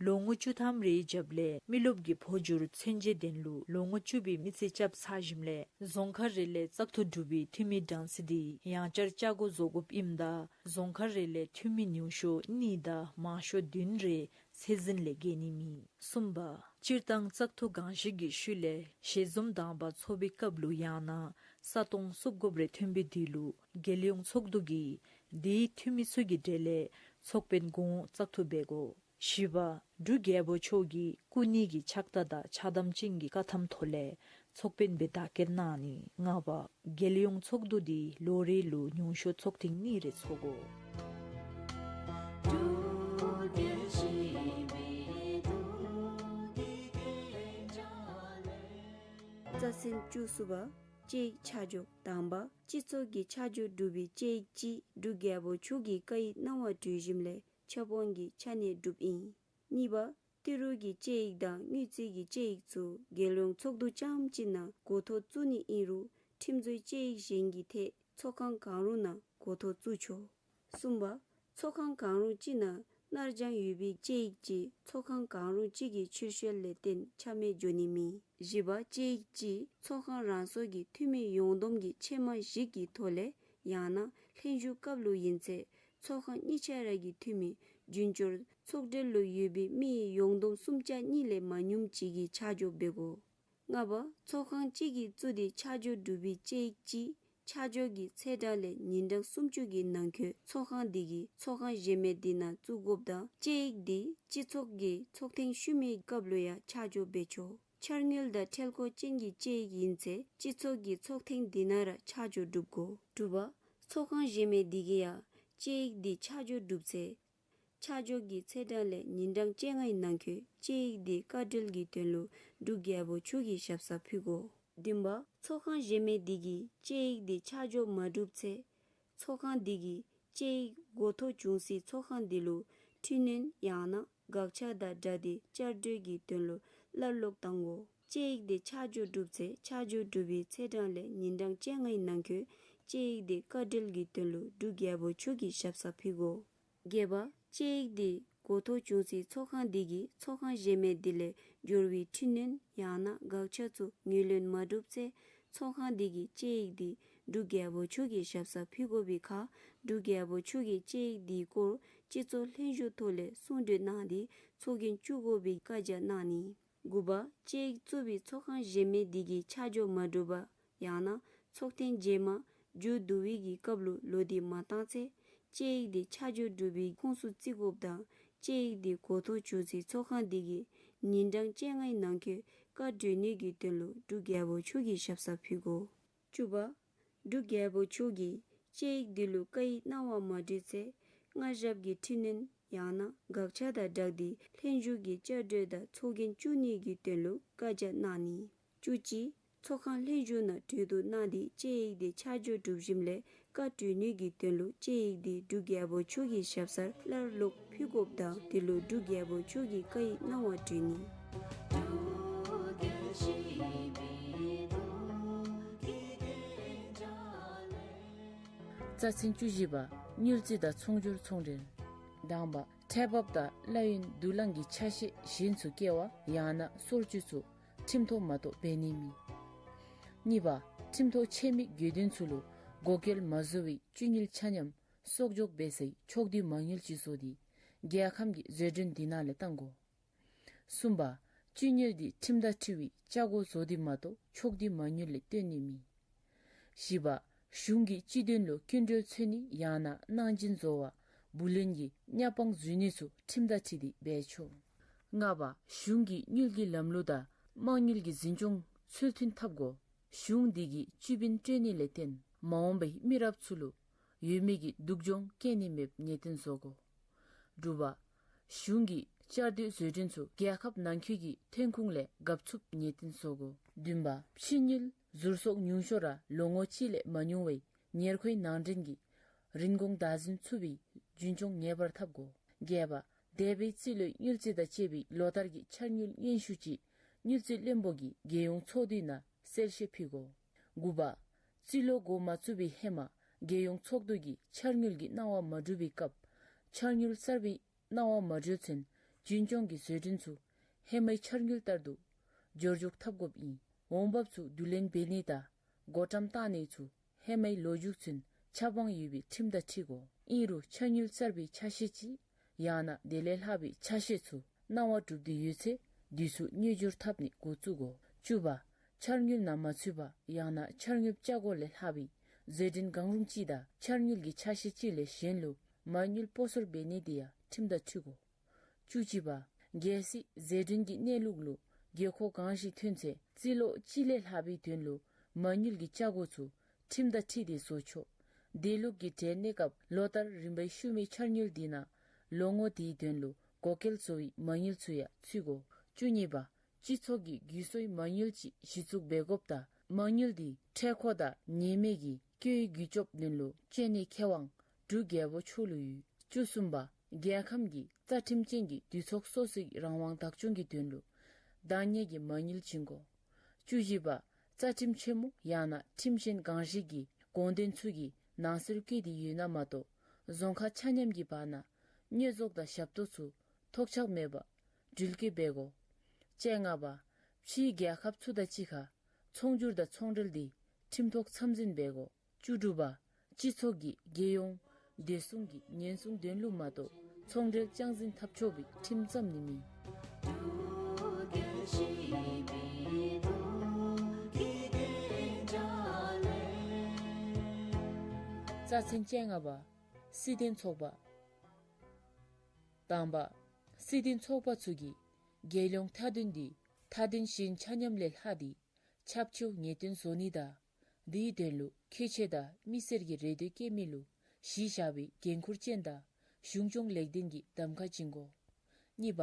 ལོ་ངོ་བཅུ་ཐམ་རེའི་རྒྱབ་ལས་མི་རློབས་ཀྱི་འཕོ་འགྱུར་ཚོན་རྗེས་ལྡན་ལུ་ལོ་ངོ་བཅུ་པའི་མི་ཚེ་རྐྱབ་ཚར་ཞིནམ་ལས་རྫོང་ཁག་རེ་ལས་བཙག་འཐུ་གྲུབ་པའི་འཐུས་མི་གྲངས་སུ་འདི་ཡང་བསྐྱར་བཅའ་སྒོ་བཟོ་དགོཔ་ཨིནམ་ད་རྫོང་ཁག་རེ་ལས་འཐུས་མི་ཉུང་ཤོས་གཉིས་དང་མང་ཤོས་བདུན་རེ་ཚད་འཛིན་ལས་བརྒལ་ནི་མེད། གསུམ་པ། སྤྱིར་བཏང་བཙག་འཐུ་གང་ཞིག་གི་ཤུལ་ལས་ཞལ་འཛོམས་དང་པ་ཚོགས་པའི་སྐབས་ལུ་ཡང་ན་ས་སྟོང་སུབ་དགོཔ་རེ་ཐོན་པའི་དུས་ལུ་རྒྱལ་ཡོངས་ཚོགས་འདུ་གིས་དེའི་འཐུས་མི་ཚུ་གི་གྲས་ལས་ཚོགས་དཔོན་གོང་བཙག་འཐུ་འབད་དགོ། བཞི་པ། འབྲུག་རྒྱལ་པོ་མཆོག་གིས་སྐུ་ཉིད་ཀྱི་ཕྱག་རྟགས་དང་ཕྱག་དམ་ཅན་གྱི་བཀའ་ཐམ་ཐོག་ལས་ཚོགས་དཔོན་སྦེ་བདག་སྐྱོང་གནང་ནི། ལྔ་པ། རྒྱལ་ཡོངས་ཚོགས་འདུ་འདི་ལོ་རེ་ལུ་ཉུང་ཤོས་ཚོགས་ཐེངས་གཉིས་རེ་ཚོགས་དགོ། རྩ་ཚན་བཅུ་གསུམ་པ། དཔྱད་ཡིག་ཆ་འཇོག། དང་པ། སྤྱི་ཚོགས་ཀྱི་ཆ་འཇོག་གྲུབ་པའི་དཔྱད་ཡིག་ཅིག་འབྲུག་རྒྱལ་པོ་མཆོག་གི་བཀའ་ཡིག་གནང་བ་གྲོལ་ཞིནམ་ལས་ཁྱབ་ཁོངས་ཀྱི་ཆ་ནས་གྲུབ་ཨིན། གཉིས་པ། ཏི་རུ་གི་དཔྱད་ཡིག་དང་དངུལ་རྩིས་ཀྱི་དཔྱད་ཡིག་ཚུ་རྒྱལ་ཡོངས་ཚོགས་འདུ་རྐྱངམ་གཅིག་ནང་འགོ་ཐོག་བཙུགས་ནི་ཨིན་རུང་ཁྲིམས་རྩོད་དཔྱད་ཡིག་གཞན་གྱི་ཐད་ཚོགས་ཁང་གང་རུང་ནང་འགོ་ཐོག་བཙུགས་ཆོག། གསུམ་པ། ཚོགས་ཁང་གང་རུང་གཅིག་ནང་གནར་སྦྱང་ཡོད་པའི་དཔྱད་ཡིག་ཅིག་ཚོགས་ཁང་གང་རུང་གཅིག་གི་ཕྱིར་བཤོལ་ལས་བརྟེན་ཆ་མེད་འགྱོ་ནི་མེད། བཞི་པ། དཔྱད་ཡིག་ཅིག་ཚོགས་ཁང་རང་སོ་གི་འཐུས་མི་ཡོངས་བསྡོམས་ཀྱི་ཆེན་མ་ཞིག་གི་ཐོག་ལས་ཡང་ན་ལྷན་བཞུགས་སྐབས་ལུ་ཨིན་ཚེ་ཚོགས་ཁང་གཉིས་ཆ་ར་གི་འཐུས་མི་རྒྱུན་སྐྱོར་ཚོགས་གྲལ་ལུ་ཡོད་པའི་མི་ཡོངས་བསྡོམས་སུམ་ཆ་གཉིས་ལས་མ་ཉུངམ་ཅིག་གིས་ཆ་འཇོག་འབད་དགོ། ལྔ་པ། ཚོགས་ཁང་གཅིག་གིས་བཙུགས་ཏེ་ཆ་འཇོག་གྲུབ་པའི་དཔྱད་ཡིག་ཅིག་ཆ་འཇོག་གི་ཚེས་གྲངས་ལས་ཉིན་གྲངས་སུམ་ཅུ་གི་ནང་འཁོད་ཚོགས་ཁང་འདི་གིས་ཚོགས་ཁང་གཞན་མི་འདི་ནང་བཙུགས་དགོཔ་དང་དཔྱད་ཡིག་འདི་སྤྱི་ཚོགས་ཀྱི་ཚོགས་ཐེངས་ཤུལ་མའི་སྐབས་ལུ་ཡང་ཆ་འཇོག་འབད་ཆོག། འཆར་དངུལ་དང་ཁྲེལ་སྐོར་ཅན་གྱི་དཔྱད་ཡིག་ཨིན་ཚེ་སྤྱི་ཚོགས་ཀྱི་ཚོགས་ཐེངས་འདི་ནང་ར་ཆ་འཇོག་གྲུབ་དགོ། དྲུག་པ། ཚོགས་ཁང་གཞན་མི་འདི་གིས་ཡང་དཔྱད་ཡིག་འདི་ཆ་འཇོག་གྲུབ་ཚེ་ཆ་འཇོག་གི་ཚེས་གྲངས་ལས་ཉིན་གྲངས་བཅོ་ལྔའི་ནང་འཁོད་དཔྱད་ཡིག་འདི་བཀའ་འཁྲོལ་གྱི་དོན་ལུ་འབྲུག་རྒྱལ་པོ་མཆོག་གི་ཞབས་སར་ཕུལ་དགོ། བདུན་པ། ཚོགས་ཁང་གཞན་མི་འདི་གིས་དཔྱད་ཡིག་འདི་ཆ་འཇོག་མ་གྲུབ་ཚེ་ཚོགས་ཁང་འདི་གིས་དཔྱད་ཡིག་འགོ་ཐོག་བྱུང་སའི་ཚོགས་ཁང་འདི་ལུ་འཕྲི་སྣོན་ཡང་ན་དགག་ཆ་དང་སྦྲགས་ཏེ་བསྐྱར་ཟློས་ཀྱི་དོན་ལུ་སླར་ལོག་བཏང་དགོ། དཔྱད་ཡིག་འདི་ཆ་འཇོག་གྲུབ་ཚེ་ཆ་འཇོག་གྲུབ་པའི་ཚེས་གྲངས་ལས་ཉིན་གྲངས་བཅོ་ལྔའི་ནང་འཁོད་དཔྱད་ཡིག་འདི་བཀའ་འཁྲོལ་གྱི་དོན་ལུ་འབྲུག་རྒྱལ་པོ་མཆོག་གི་ཞབས་སར་ཕུལ་དགོ། བརྒྱད་པ། དཔྱད་ཡིག་འདི་འགོ་ཐོག་བྱུང་སའི་ཚོགས་ཁང་འདི་གིས་ཚོགས་ཁང་གཞན་མི་འདི་ལས་འབྱོར་བའི་འཕྲི་སྣོན་ཡང་ན་དགག་ཆ་ཚུ་ངོས་ལེན་མ་གྲུབ་ཚེ་ཚོགས་ཁང་འདི་གིས་དཔྱད་ཡིག་འདི་འབྲུག་རྒྱལ་པོ་མཆོག་གི་ཞབས་སར་ཕུལ་དགོ་པའི་ཁར་འབྲུག་རྒྱལ་པོ་མཆོག་གིས་དཔྱད་ཡིག་འདིའི་སྐོར་སྤྱི་ཚོགས་ལྷན་བཞུགས་ཐོག་ལས་གསུང་གྲོས་གནང་སྟེ་ཚོགས་རྒྱན་བཙུགས་དགོ་པའི་བཀའ་རྒྱ་གནང་ནི། དགུ་པ། དཔྱད་ཡིག་བཙུགས་པའི་ཚོགས་ཁང་གཞན་མི་འདི་གིས་ཆ་འཇོག་མ་གྲུབ་པ་ཡང་ན་ཚོགས་ཐེངས་རྗེས་མ་མཇུག་བསྡུ་བའི་གི་སྐབས་ལུ་ལོ་དེ་མ་བཏང་ཚེ་དཔྱད་ཡིག་འདི་ཆ་འཇོག་གྲུབ་པའི་ཁོངས་སུ་བརྩི་དགོཔ་དང་དཔྱད་ཡིག་འདི་འགོ་ཐོག་བྱུང་སའི་ཚོགས་ཁང་འདི་གིས་ཉིན་གྲངས་བཅོ་ལྔའི་ནང་འཁོད་བཀའ་གྲོས་ནི་གི་དོན་ལུ་འབྲུག་རྒྱལ་པོ་མཆོག་གི་ཞབས་སར་ཕུལ་དགོ། བཅུ་པ། འབྲུག་རྒྱལ་པོ་མཆོག་གིས་དཔྱད་ཡིག་འདི་ལུ་བཀའ་ཡིག་གནང་བ་མ་གྲུབ་ཚེ་སྔ་ཞབས་ཀྱི་འཕྲི་སྣོན་ཡང་ན་དགག་ཆ་དང་སྦྲགས་ཏེ་ལྷན་བཞུགས་ཀྱི་བསྐྱར་ཟློས་དང་ཚོགས་རྒྱན་བཙུགས་ནི་གི་དོན་ལུ་བཀའ་རྒྱ་གནང་ནི། བཅུ་གཅིག། ཚོགས་ཁང་ལྷན་བཞུགས་ནང་གྲོས་བསྡུར་གནང་སྟེ་དཔྱད་ཡིག་འདི་ཆ་འཇོག་གྲུབ་ཞིནམ་ལས་བཀའ་གྲོས་ནི་གི་དོན་ལུ་དཔྱད་ཡིག་འདི་འབྲུག་རྒྱལ་པོ་མཆོག་གི་ཞབས་སར་སླར་ལོག་ཕུལ་དགོཔ་དང་དེ་ལུ་འབྲུག་རྒྱལ་པོ་མཆོག་གིས་བཀའ་ཡིག་གནང་བ་གྲོལ་ནི། རྩ་ཚན་བཅུ་བཞི་པ། དངུལ་རྩིས་དང་ཚོང་སྒྱུར་ཚོང་འབྲེལ། དང་པ། ཁྲལ་འབབ་དང་གླ་ཡོན་བསྡུ་ལེན་གྱི་ཆ་ཤས་གཞན་ཚུ་བཀལ་བ་ཡང་ན་སོར་ཆུད་ཚུ་ཁྲིམས་ཐོག་མ་གཏོགས་འབད་ནི་མེད། གཉིས་པ། ཁྲིམས་ཐོག་ཆད་མེད་དགོས་དོན་ཚུ་ལུ་འགོག་རྐྱེན་མ་བཟོ་བའི་བཅུད་དངུལ་ཆ་མཉམ་གསོག་འཇོག་འབད་སའི་ཕྱོགས་བསྡུས་མ་དངུལ་ཅིག་བཟོ་སྟེ་རྒྱལ་ཁམས་ཀྱི་ཟད་འགྲོན་འདི་ནང་ལས་བཏང་དགོ། གསུམ་པ། བཅུད་དངུལ་འདི་ཁྲིམས་དང་འཁྲིལ་བའི་བཅའ་སྒོ་བཟོ་སྟེ་མ་གཏོགས་ཕྱོགས་བསྡུས་མ་དངུལ་ལས་བཏོན་ནི་མེད། བཞི་པ། གཞུང་གི་སྤྱི་དོན་ལུ་སྐྱིན་འགྲུལ་འཚོལ་ནི་ཡང་ན་གནང་སྦྱིན་བཟོ་བ་བུ་ལོན་གྱི་གཉའ་སྤང་འཛུལ་ནི་ཚུ་ཁྲིམས་དང་འཁྲིལ་ཏེ་འབད་ཆོག། ལྔ་པ། གཞུང་གི་དངུལ་གྱི་ལམ་ལུགས་དང་དམངས་དངུལ་གྱི་འཛིན་སྐྱོང་ཚུལ་མཐུན་འཐབ་དགོ། གཞུང་འདི་གིས་བཅུད་བུན་སྤྲོད་ནི་ལས་བརྟེན་མ་འོངས་པའི་མི་རབས་ཚུ་ལུ་ཡོད་མེད་ཀྱི་སྡུག་སྦྱོང་བཀལ་ནི་མེདཔ་ངེས་གཏན་བཟོ་དགོ། དྲུག་པ། གཞུང་གི་བསྐྱར་ཟློས་བཟོ་སྐྲུན་ཚུ་རྒྱལ་ཁབ་ནང་འཁོད་ཀྱི་ཐོན་ཁུངས་ལས་འགབ་ཚུགསཔ་ངེས་གཏན་བཟོ་དགོ། བདུན་པ། ཕྱི་དངུལ་ཟུར་གསོག་ཉུང་ཤོས་ར་ལོ་ངོ་གཅིག་ལས་མ་ཉུང་བའི་ཉེར་མཁོའི་ནང་འདྲེན་གྱི་རིན་གོང་བདག་འཛིན་ཚུགས་པའི་རྒྱུན་སྐྱོང་ངེས་པར་འཐབ་དགོ། བརྒྱད་པ། འདས་པའི་རྩིས་ལོའི་དངུལ་རྩིས་དང་བཅས་པའི་ལོ་ལྟར་གྱི་འཆར་དངུལ་སྙན་ཞུ་ཅིག་དངུལ་རྩིས་བློན་པོ་གིས་རྒྱལ་ཡོངས་ཚོགས་འདུའི་ནང་གསལ་བཤད་ཕུལ་དགོ། དགུ་པ། རྩིས་ལོ་འགོ་མ་བཙུགས་པའི་ཧེ་མ་རྒྱལ་ཡོངས་ཚོགས་འདུ་གིས་འཆར་དངུལ་གྱི་གནང་བ་མ་གྲུབ་པའི་སྐབས་འཆར་དངུལ་གསར་པའི་གནང་བ་མ་གྲུབ་ཚུན་ འཛིན་སྐྱོང་གི་བཟོ་སྐྲུན་ཚུ་ཧེ་མའི་འཆར་དངུལ་ལྟར་དུ་འབྱོར་འཇུག་འཐབ་དགོཔ་ཨིན། འོང་འབབ་ཚུ་བསྡུ་ལེན་འབད་ནི་དང་བགོ་བཀྲམ་བཏང་ནི་ཚུ་ཧེ་མའི་ལོ་མཇུག་ཚུན་ཆ་བང་ཡོད་པའི་ཁྲིམས་དང་འཁྲིལ་དགོ། ཨིན་རུང་འཆར་དངུལ་གསར་པའི་ཆ་ཤས་ཅིག་ཡང་ན་དེ་ལས་ལྷག་པའི་ཆ་ཤས་ཚུ་གནང་བ་གྲུབ་སྟེ་ཡོད་ཚེ་དུས་ཚོད་མངོན་འགྱུར་འཐབ་ནི་འགོ་བཙུགས་དགོ། བཅུ་པ། འཆར་དངུལ་ནང་མ་ཚུད་པ་ཡང་ན་འཆར་དངུལ་ཆ་བགོ་ལས་ལྷག་པའི་བཟོ་སྐྲུན་གང་རུང་ཅིག་དང་འཆར་དངུལ་གྱི་ཆ་ཤས་ཅིག་ལས་གཞན་ལུ་མ་དངུལ་སྤོ་སོར་འབད་ནི་དེ་ཡང་ཁྲིམས་དང་འཁྲིལ་དགོ། བཅུ་གཅིག་པ། གལ་སྲིད་བཟོ་སྐྲུན་གྱི་གནས་ལུགས་ལུ་དགོས་མཁོ་གང་ཞིག་ཐོན་ཚེ་རྩིས་ལོ་གཅིག་ལས་ལྷག་པའི་དོན་ལུ་མ་དངུལ་གྱི་ཆ་བགོ་ཚུ་ཁྲིམས་དང་འཁྲིལ་ཏེ་བཟོ་ཆོག། དེ་ལུགས་ཀྱི་གྲལ་གནས་སྐབས་ལོ་ལྟར་རིམ་པའི་ཤུལ་མའི་འཆར་དངུལ་དེ་ནང་ལོ་ངོ་དེའི་དོན་ལུ་བགོ་སྐལ་བཟོ་བའི་མ་དངུལ་ཚུ་ཡང་ཚུད་དགོ། བཅུ་གཉིས་པ། སྤྱི་ཚོགས་ཀྱི་རྒུད་གསོའི་མ་དངུལ་ཅིག་གཞི་བཙུགས་འབད་དགོཔ་ད་མ་དངུལ་དེ་འཕྲལ་མཁོ་དང་ངེས་མེད་ཀྱི་སྐྱོན་ཡོན་རྒུད་སྐྱོབ་དོན་ལུ་སྤྱོད་ནིའི་ཁེ་དབང་འབྲུག་རྒྱལ་པོ་མཆོག་ལུ་ཡོད། བཅུ་གསུམ་པ། རྒྱལ་ཁམས་ཀྱི་རྩ་ཁྲིམས་ཅན་གྱི་འདུས་ཚོགས་སོ་སོའི་རང་དབང་བདག་སྐྱོང་གི་དོན་ལུ་བདག་གཉེར་གྱི་མ་དངུལ་བྱིན་དགོ། བཅུ་བཞི་པ། རྩ་ཁྲིམས་ཆེན་མོ་ཡང་ན་ཁྲིམས་གཞན་གང་ཞིག་གི་དགོངས་དོན་ཚུ་གི་ནང་གསལ་བཀོད་དེ་ཡོད་ན་མ་གཏོགས་རྫོང་ཁག་ཆ་མཉམ་གྱི་བར་ན་བསྙོན་རྫོགས་དང་ཞབས་ཏོག་ཚུ་ཐོགས་ཆགས་མེད་པར་འགྲུལ་སྐྱོད་འབད་དགོ། བཅོ་ལྔ་པ། ཕྱིའི་རྒྱལ་ཁབ་ཚུ་དང་གཅིག་ཁར་ཚོང་སྒྱུར་དང་ཚོང་འབྲེལ་དེ་ཁྲིམས་ཐོག་འཚམས་འཛིན་འབད་དགོ། བཅུ་དྲུག་པ། སྤྱི་ཚོགས་ཀྱི་རྒྱལ་ཡོངས་བདེ་སྲུང་གི་ཉེན་སྲུང་དོན་ལུ་མ་གཏོགས་ཚོང་འབྲེལ་རྐྱང་འཛིན་འཐབ་ཆོག་པའི་ཁྲིམས་བརྩམ་ནི་མེད། རྩ་ཚན་བཅོ་ལྔ་པ། སྲིད་དོན་ཚོགས་པ། དང་པ། སྲིད་དོན་ཚོགས་པ་ཚུ་གིས་རྒྱལ་ཡོངས་མཐའ་དོན་དེ་མཐའ་དོན་གཞན་ཆ་མཉམ་ལས་ལྷག་སྟེ་ཁྱབ་ཆེཝ་ངེས་སྟོན་བཟོ་ནི་དང་དེའི་དོན་ལུ་ཁྱད་ཆོས་དང་མི་སེར་གྱི་རེ་འདོད་བསྐྱེད་མི་ལུ་གཞི་བཞག་པའི་འགན་ཁུར་ཅན་དང་གཞུང་སྐྱོང་ལེགས་ལྡན་གྱི་གདམ་ཁ་བྱིན་དགོ། གཉིས་པ།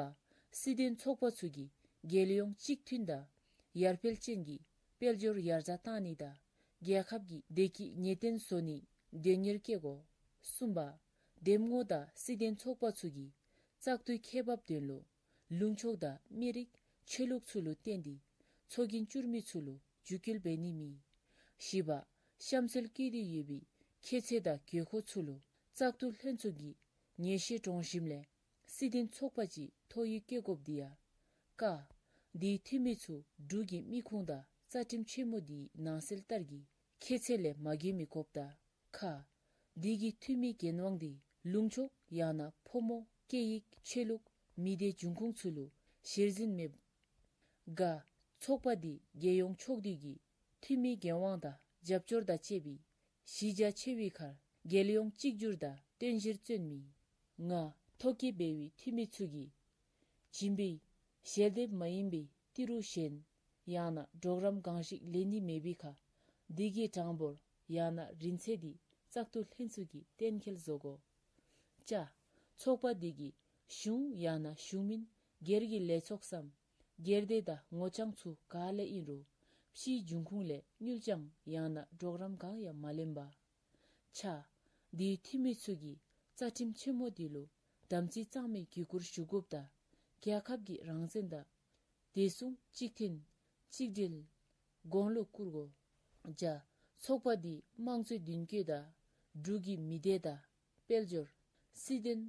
སྲིད་དོན་ཚོགས་པ་ཚུ་གིས་རྒྱལ་ཡོངས་གཅིག་མཐུན་དང་ཡར་འཕེལ་ཅན་གྱི་དཔལ་འབྱོར་ཡར་དྲག་བཏང་ནི་དང་རྒྱལ་ཁབ་ཀྱི་བདེ་སྐྱིད་ངེས་གཏན་བཟོ་ནིའི་དོན་གཉེར་བསྐྱེད་དགོ། གསུམ་པ། འདེམས་ངོ་དང་སྲིད་དོན་ཚོགས་པ་ཚུ་གིས་བཙག་འཐུའི་ཁེ་འབབ་དོན་ལུ་ལུང་ཕྱོགས་དང་མི་རིགས་ཆོས་ལུགས་ཚུ་ལུ་བརྟེན་ཏེ་ཚོགས་རྒྱན་བསྐྱུར་མི་ཚུ་ལུ་འཇུག་སྐུལ་འབད་ནི་མེད། བཞི་པ། གཤམ་གསལ་བཀོད་དེ་ཡོད་པའི་ཁྱད་ཆོས་དང་དགོས་མཁོ་ཚུ་ལུ་བཙག་འཐུ་ལྷན་ཚོགས་ཀྱིས་ངེས་ཤེས་འདྲོངས་ཞིནམ་ལས་སྲིད་དོན་ཚོགས་པ་ཅིག་ཐོ་ཡིག་བཀོད་དགོཔ་དེ་ཡང་། ཀ། དེའི་འཐུས་མི་ཚུ་འབྲུག་གི་མི་ཁུངས་དང་རྩ་ཁྲིམས་ཆེན་མོ་དེའི་ནང་གསལ་ལྟར་གྱི་ཁྱད་ཆོས་ལས་མ་འགལ་མི་དགོཔ་དང་། ཁ། དེ་གི་འཐུས་མི་འགན་དབང་དེ་ལུང་ཕྱོགས་ཡང་ན་ཕོ་མོ་སྐད་ཡིག་ཆོས་ལུགས་མི་སྡེ་འབྱུང་ཁུངས་ཚུ་ལུ་གཞིར་འཛིན་མེད། ག། ཚོགས་པ་དེ་རྒྱལ་ཡོངས་ཕྱོགས་བསྡུས་ཀྱི་འཐུས་མི་འགན་དབང་དང་རྒྱབ་སྐྱོར་དང་བཅས་པའི་གཞི་རྒྱ་ཆེ་བའི་ཁར་རྒྱལ་ཡོངས་གཅིག་གྱུར་དང་བརྟན་གཞིར་བརྩོན་མི། ང་། ཐོ་བཀོད་འབད་བའི་འཐུས་མི་ཚུ་གིས་བྱིན་པའི་ཞལ་འདེབས་མ་ཡིན་པའི་ཏི་རུ་གཞན་ཡང་ན་གྲོགས་རམ་གང་ཞིག་ལེན་ནི་མེད་པའི་ཁར་དེ་གི་གྲངས་འབོར་ཡང་ན་རིན་ཚད་དེ་བཙག་འཐུ་ལྷན་ཚོགས་ཀྱིས་གཏན་འཁེལ་བཟོ་དགོ། ཅ། ཚོགས་པ་དེ་གིས་གཞུང་ཡང་ན་གཞུང་མིན་སྒེར་གྱི་ལས་ཚོགས་སམ་སྒེར་སྡེ་དང་ངོ་རྐྱང་ཚུ་ག་ལས་ཨིན་རུང་ཕྱིའི་འབྱུང་ཁུངས་ལས་དངུལ་རྐྱང་ཡང་ན་གྲོགས་རམ་གང་ཡང་མ་ལེན་པ། ཆ། དེའི་འཐུས་མི་ཚུ་གིས་རྩ་ཁྲིམས་ཆེན་མོ་དེ་ལུ་དམ་ཚིག་གཙང་མའི་གུས་བཀུར་ཞུ་དགོཔ་དང་རྒྱལ་ཁབ་ཀྱི་རང་བཙན་དང་བདེ་སྲུང་གཅིག་མཐུན་གཅིག་སྒྲིལ་དགུང་ལོ་བཀུར་དགོ། ཇ། ཚོགས་པ་དེ་དམངས་གཙོའི་མདུན་སྐྱོད་དང་འབྲུག་གི་མི་སྡེ་དང་དཔལ་འབྱོར་སྲིད་དོན་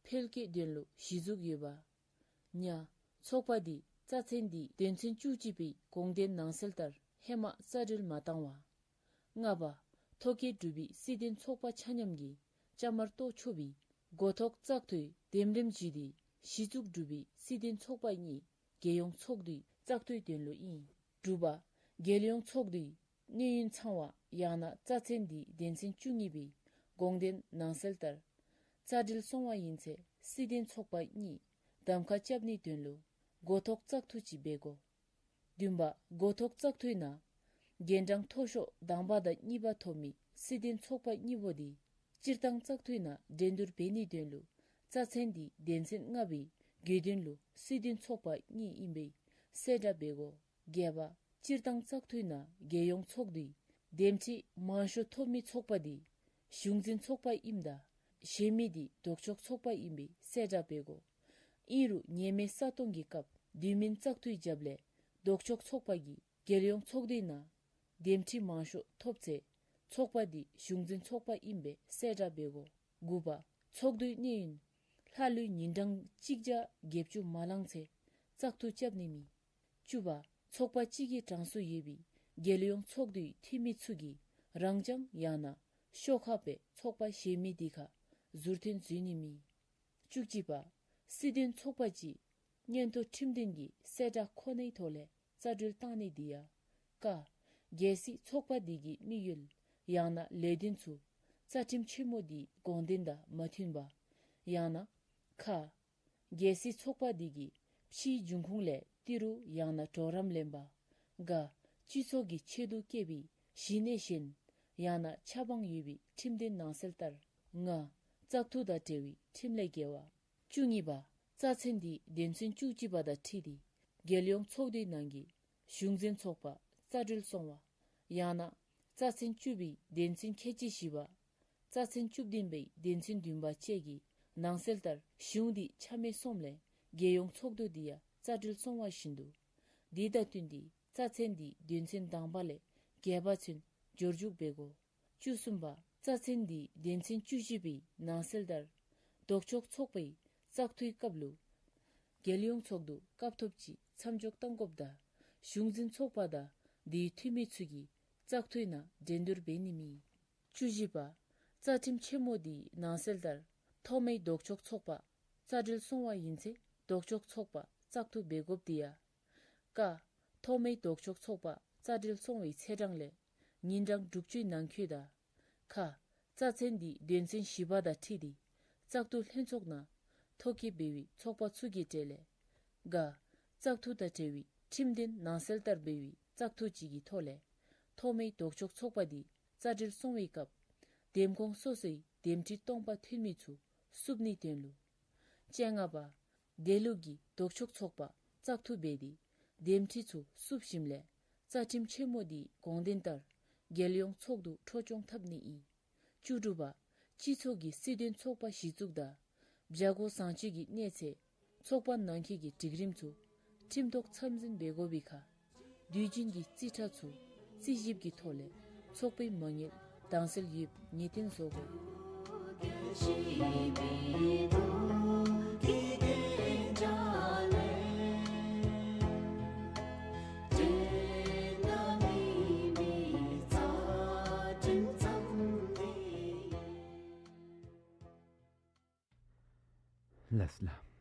འཕེལ་རྒྱས་དོན་ལུ་གཞི་བཙུགས་ཡོད་པ། ཉ། ཚོགས་པ་དེ་རྩ་ཚན་དེའི་དོན་ཚན་བཅུ་གཅིག་པའི་དགོངས་དོན་ནང་གསལ་ལྟར་ཧེ་མ་རྩ་འགྲུལ་མ་བཏང་བ། ལྔ་པ། ཐོ་བཀོད་གྲུབ་པའི་སྲིད་དོན་ཚོགས་པ་ཆ་མཉམ་གྱིས་བཅའ་མར་གཏོགས་ཆོག་པའི་འགོ་ཐོག་བཙག་འཐུའི་འདེམས་རིམ་བརྒྱུད་དེ་གཞི་བཙུགས་གྲུབ་པའི་སྲིད་དོན་ཚོགས་པ་གཉིས་རྒྱལ་ཡོངས་ཚོགས་འདུའི་བཙག་འཐུའི་དོན་ལུ་ཨིན། དྲུག་པ། རྒྱལ་ཡོངས་ཚོགས་འདུའི་གནས་ཡུན་ཚང་བ་ཡང་ན་རྩ་ཚན་དེའི་དོན་ཚན་བཅུ་གཉིས་པའི་དགོངས་དོན་ནང་གསལ་ལྟར་རྩ་འགྲུལ་སོང་བ་ཡིན་ཚེ་སྲིད་དོན་ཚོགས་པ་གཉིས་གདམ་ཁ་རྐྱབ་ནིའི་དོན་ལུ་འགོ་ཐོག་བཙག་འཐུ་ཅིག་འབད་དགོ། བདུན་པ། འགོ་ཐོག་བཙག་འཐུའི་ནང་རྒན་གྲངས་མཐོ་ཤོས་དང་པ་དང་གཉིས་པ་ཐོབ་མི་སྲིད་དོན་ཚོགས་པ་གཉིས་པོ་དེ་སྤྱིར་བཏང་བཙག་འཐུའི་ནང་འགྲན་བསྡུར་འབད་ནིའི་དོན་ལུ་རྩ་ཚན་དེའི་དོན་ཚན་ལྔ་པའི་དགོས་དོན་ལུ་སྲིད་དོན་ཚོགས་པ་གཉིས་ཨིན་པའི་གསལ་བསྒྲགས་འབད་དགོ། བརྒྱད་པ། སྤྱིར་བཏང་བཙག་འཐུའི་ནང་རྒྱལ་ཡོངས་ཚོགས་འདུའི་འདེམས་ཁྲི་མང་ཤོས་ཐོབ་མི་ཚོགས་པ་དེ་གཞུང་འཛིན་ཚོགས་པ་ཨིནམ་ད་གཞན་མི་དེ་ལྡོག་ཕྱོགས་ཚོགས་པ་ཨིན་པའི་གསལ་བསྒྲགས་འབད་དགོ། ཨིན་རུང་ཉེས་མེད་ས་སྟོང་གི་སྐབས་དུས་མིན་བཙག་འཐུའི་རྒྱབ་ལས་ལྡོག་ཕྱོགས་ཚོགས་པ་གིས་རྒྱལ་ཡོངས་ཚོགས་འདུའི་ནང་འདེམས་ཁྲི་མང་ཤོས་ཐོབ་ཚེ་ཚོགས་པ་དེ་གཞུང་འཛིན་ཚོགས་པ་ཨིན་པའི་གསལ་བསྒྲགས་འབད་དགོ། དགུ་པ། ཚོགས་འདུའི་གནས་ཡུན་ ལྷག་ལུས་ཉིན་གྲངས་གཅིག་བརྒྱ་བརྒྱད་ཅུ་མ་ལང་ཚེ་བཙག་འཐུ་རྐྱབ་ནི་མེད། བཅུ་པ། ཚོགས་པ་གཅིག་གི་གྲངས་སུ་ཡོད་པའི་རྒྱལ་ཡོངས་ཚོགས་འདུའི་འཐུས་མི་ཚུ་གིས་རང་རྐྱང་ཡང་ན་ཤོག་ཁག་སྦེ་ཚོགས་པ་གཞན་མི་དེ་ཁར་ཟུར་འཐེན་འཛུལ་ནི་མེད། བཅུ་གཅིག་པ། སྲིད་དོན་ཚོགས་པ་ཅིག་མངོན་མཐོ་ཁྲིམས་དོན་གྱི་གསལ་བསྒྲགས་ཁོ་ནའི་ཐོག་ལས་རྩ་འགྲུལ་བཏང་ནི་དེ་ཡང་། ཀ། གལ་སྲིད་ཚོགས་པ་དེ་གི་དམིགས་ཡུལ་ཡང་ན་ལས་དོན་ཚུ་རྩ་ཁྲིམས་ཆེན་མོ་དེའི་དགོངས་དོན་དང་མ་མཐུན་པ། ཡང་ན། ཁ། གལ་སྲིད་ཚོགས་པ་དེ་གིས་ཕྱིའི་འབྱུང་ཁུངས་ལས་ཏི་རུ་ཡང་ན་གྲོགས་རམ་ལེན་པ། ག། སྤྱི་ཚོགས་ཀྱི་ཆེད་དུ་བསྐྱེད་པའི་གཞི་གནས་གཞན་ཡང་ན་ཆབ་འབངས་ཡོད་པའི་ཁྲིམས་དོན་ནང་གསལ་ལྟར། ང་། བཙག་འཐུ་དང་འབྲེལ་བའི་ཁྲིམས་ལས་འགལ་བ། བཅུ་གཉིས་པ། རྩ་ཚན་འདི་དོན་ཚན་བཅུ་གཅིག་པ་དང་འཁྲིལ་ཏེ་རྒྱལ་ཡོངས་ཚོགས་འདུའི་ནང་གི་གཞུང་འཛིན་ཚོགས་པ་རྩ་འགྲུལ་སོང་བ། ཡང་ན་རྩ་ཚན་བཅུ་པའི་དོན་ཚན་ཁལ་གཅིག་བཞི་པ། རྩ་ཚན་བཅུ་བདུན་པའི་དོན་ཚན་བདུན་པ་བཅས་ཀྱི་ནང་གསལ་ལྟར་གཞུང་འདི་ཆ་མེད་སོངམ་ལས་རྒྱལ་ཡོངས་ཚོགས་འདུ་འདི་ཡང་རྩ་འགྲུལ་སོང་བ་བཞིན་དུ། འདི་དང་བསྟུན་ཏེ་རྩ་ཚན་འདི་དོན་ཚན་དང་པ་ལས་བརྒྱད་པ་ཚུན་འབྱོར་འཇུག་འབད་དགོ། བཅུ་གསུམ་པ། རྩ་ཚན་འདི་དོན་ཚན་བཅུ་བཞི་པའི་ནང་གསལ་ལྟར་ལྡོག་ཕྱོགས་ཚོགས་པའི་བཙག་འཐུའི་སྐབས་ལུ་རྒྱལ་ཡོངས་ཚོགས་འདུ་སྐབས་ཐོབ་ཅིག་མཚམས་འཇོག་གཏང་དགོཔ་དང་གཞུང་འཛིན་ཚོགས་པ་དང་དེའི་འཐུས་མི་ཚུ་གིས་བཙག་འཐུའི་ནང་འགྲན་བསྡུར་འབད་ནི་མེད། བཅུ་བཞི་པ། རྩ་ཁྲིམས་ཆེན་མོ་དེའི་ནང་གསལ་ལྟར་ཐོག་མའི་ལྡོག་ཕྱོགས་ཚོགས་པ་རྩ་འགྲུལ་སོང་བ་ཨིན་ཚེ་ལྡོག་ཕྱོགས་ཚོགས་པ་བཙག་འཐུ་འབད་དགོཔ་དེ་ཡང་། ཀ། ཐོག་མའི་ལྡོག་ཕྱོགས་ཚོགས་པ་རྩ་འགྲུལ་སོང་བའི་ཚེས་གྲངས་ལས་ཉིན་གྲངས་དྲུག་ཅུའི་ནང་འཁོད་དང་། ཁ། རྩ་ཚན་འདི་དོན་ཚན་བཞི་པ་དང་འཁྲིལ་ཏེ་བཙག་འཐུ་ལྷན་ཚོགས་ནང་ཐོ་བཀོད་འབད་བའི་ཚོགས་པ་ཚུ་གི་གྲས་ལས། ག། བཙག་འཐུ་དང་འབྲེལ་བའི་ཁྲིམས་དོན་ནང་གསལ་ལྟར་འབད་བའི་བཙག་འཐུ་ཅིག་གི་ཐོག་ལས་ཐོག་མའི་ལྡོག་ཕྱོགས་ཚོགས་པ་འདི་རྩ་འགྲུལ་སོང་བའི་སྐབས་འདེམས་ཁོངས་སོ་སོའི་འདེམས་ཁྲི་སྟོང་པ་ཐོན་མི་ཚུ་བསུབ་ནིའི་དོན་ལུ། བཅོ་ལྔ་པ། དེ་ལུགས་ཀྱི་ལྡོག་ཕྱོགས་ཚོགས་པ་བཙག་འཐུ་འབད་དེ་འདེམས་ཁྲི་ཚུ་བསུབ་ཞིནམ་ལས་རྩ་ཁྲིམས་ཆེན་མོ་འདིའི་དགོངས་དོན་ལྟར་རྒྱལ་ཡོངས་ཚོགས་འདུ་འཕྲོ་སྐྱོང་འཐབ་ནི་ཨིན། བཅུ་དྲུག་པ། སྤྱི་ཚོགས་ཀྱི་སྲིད་དོན་ཚོགས་པ་གཞི་བཙུགས་དང་བྱ་སྒོ་བཟང་སྤྱོད་ཀྱི་གནས་ཚད་ཚོགས་པ་ནང་འཁོད་ཀྱི་སྒྲིག་རིམ་ཚུ་ཁྲིམས་ཐོག་ཚམ་འཛིན་འབད་དགོ་པའི་ཁར་དུས་རྒྱུན་གྱི་རྩིས་ཁྲ་ཚུ་རྩིས་ཞིབ་ཀྱི་ཐོག་ལས་ཚོགས་པའི་མ་དངུལ་དྭངས་གསལ་ཡོདཔ་ངེས་གཏན་བཟོ་དགོ། ལགས་ལགས།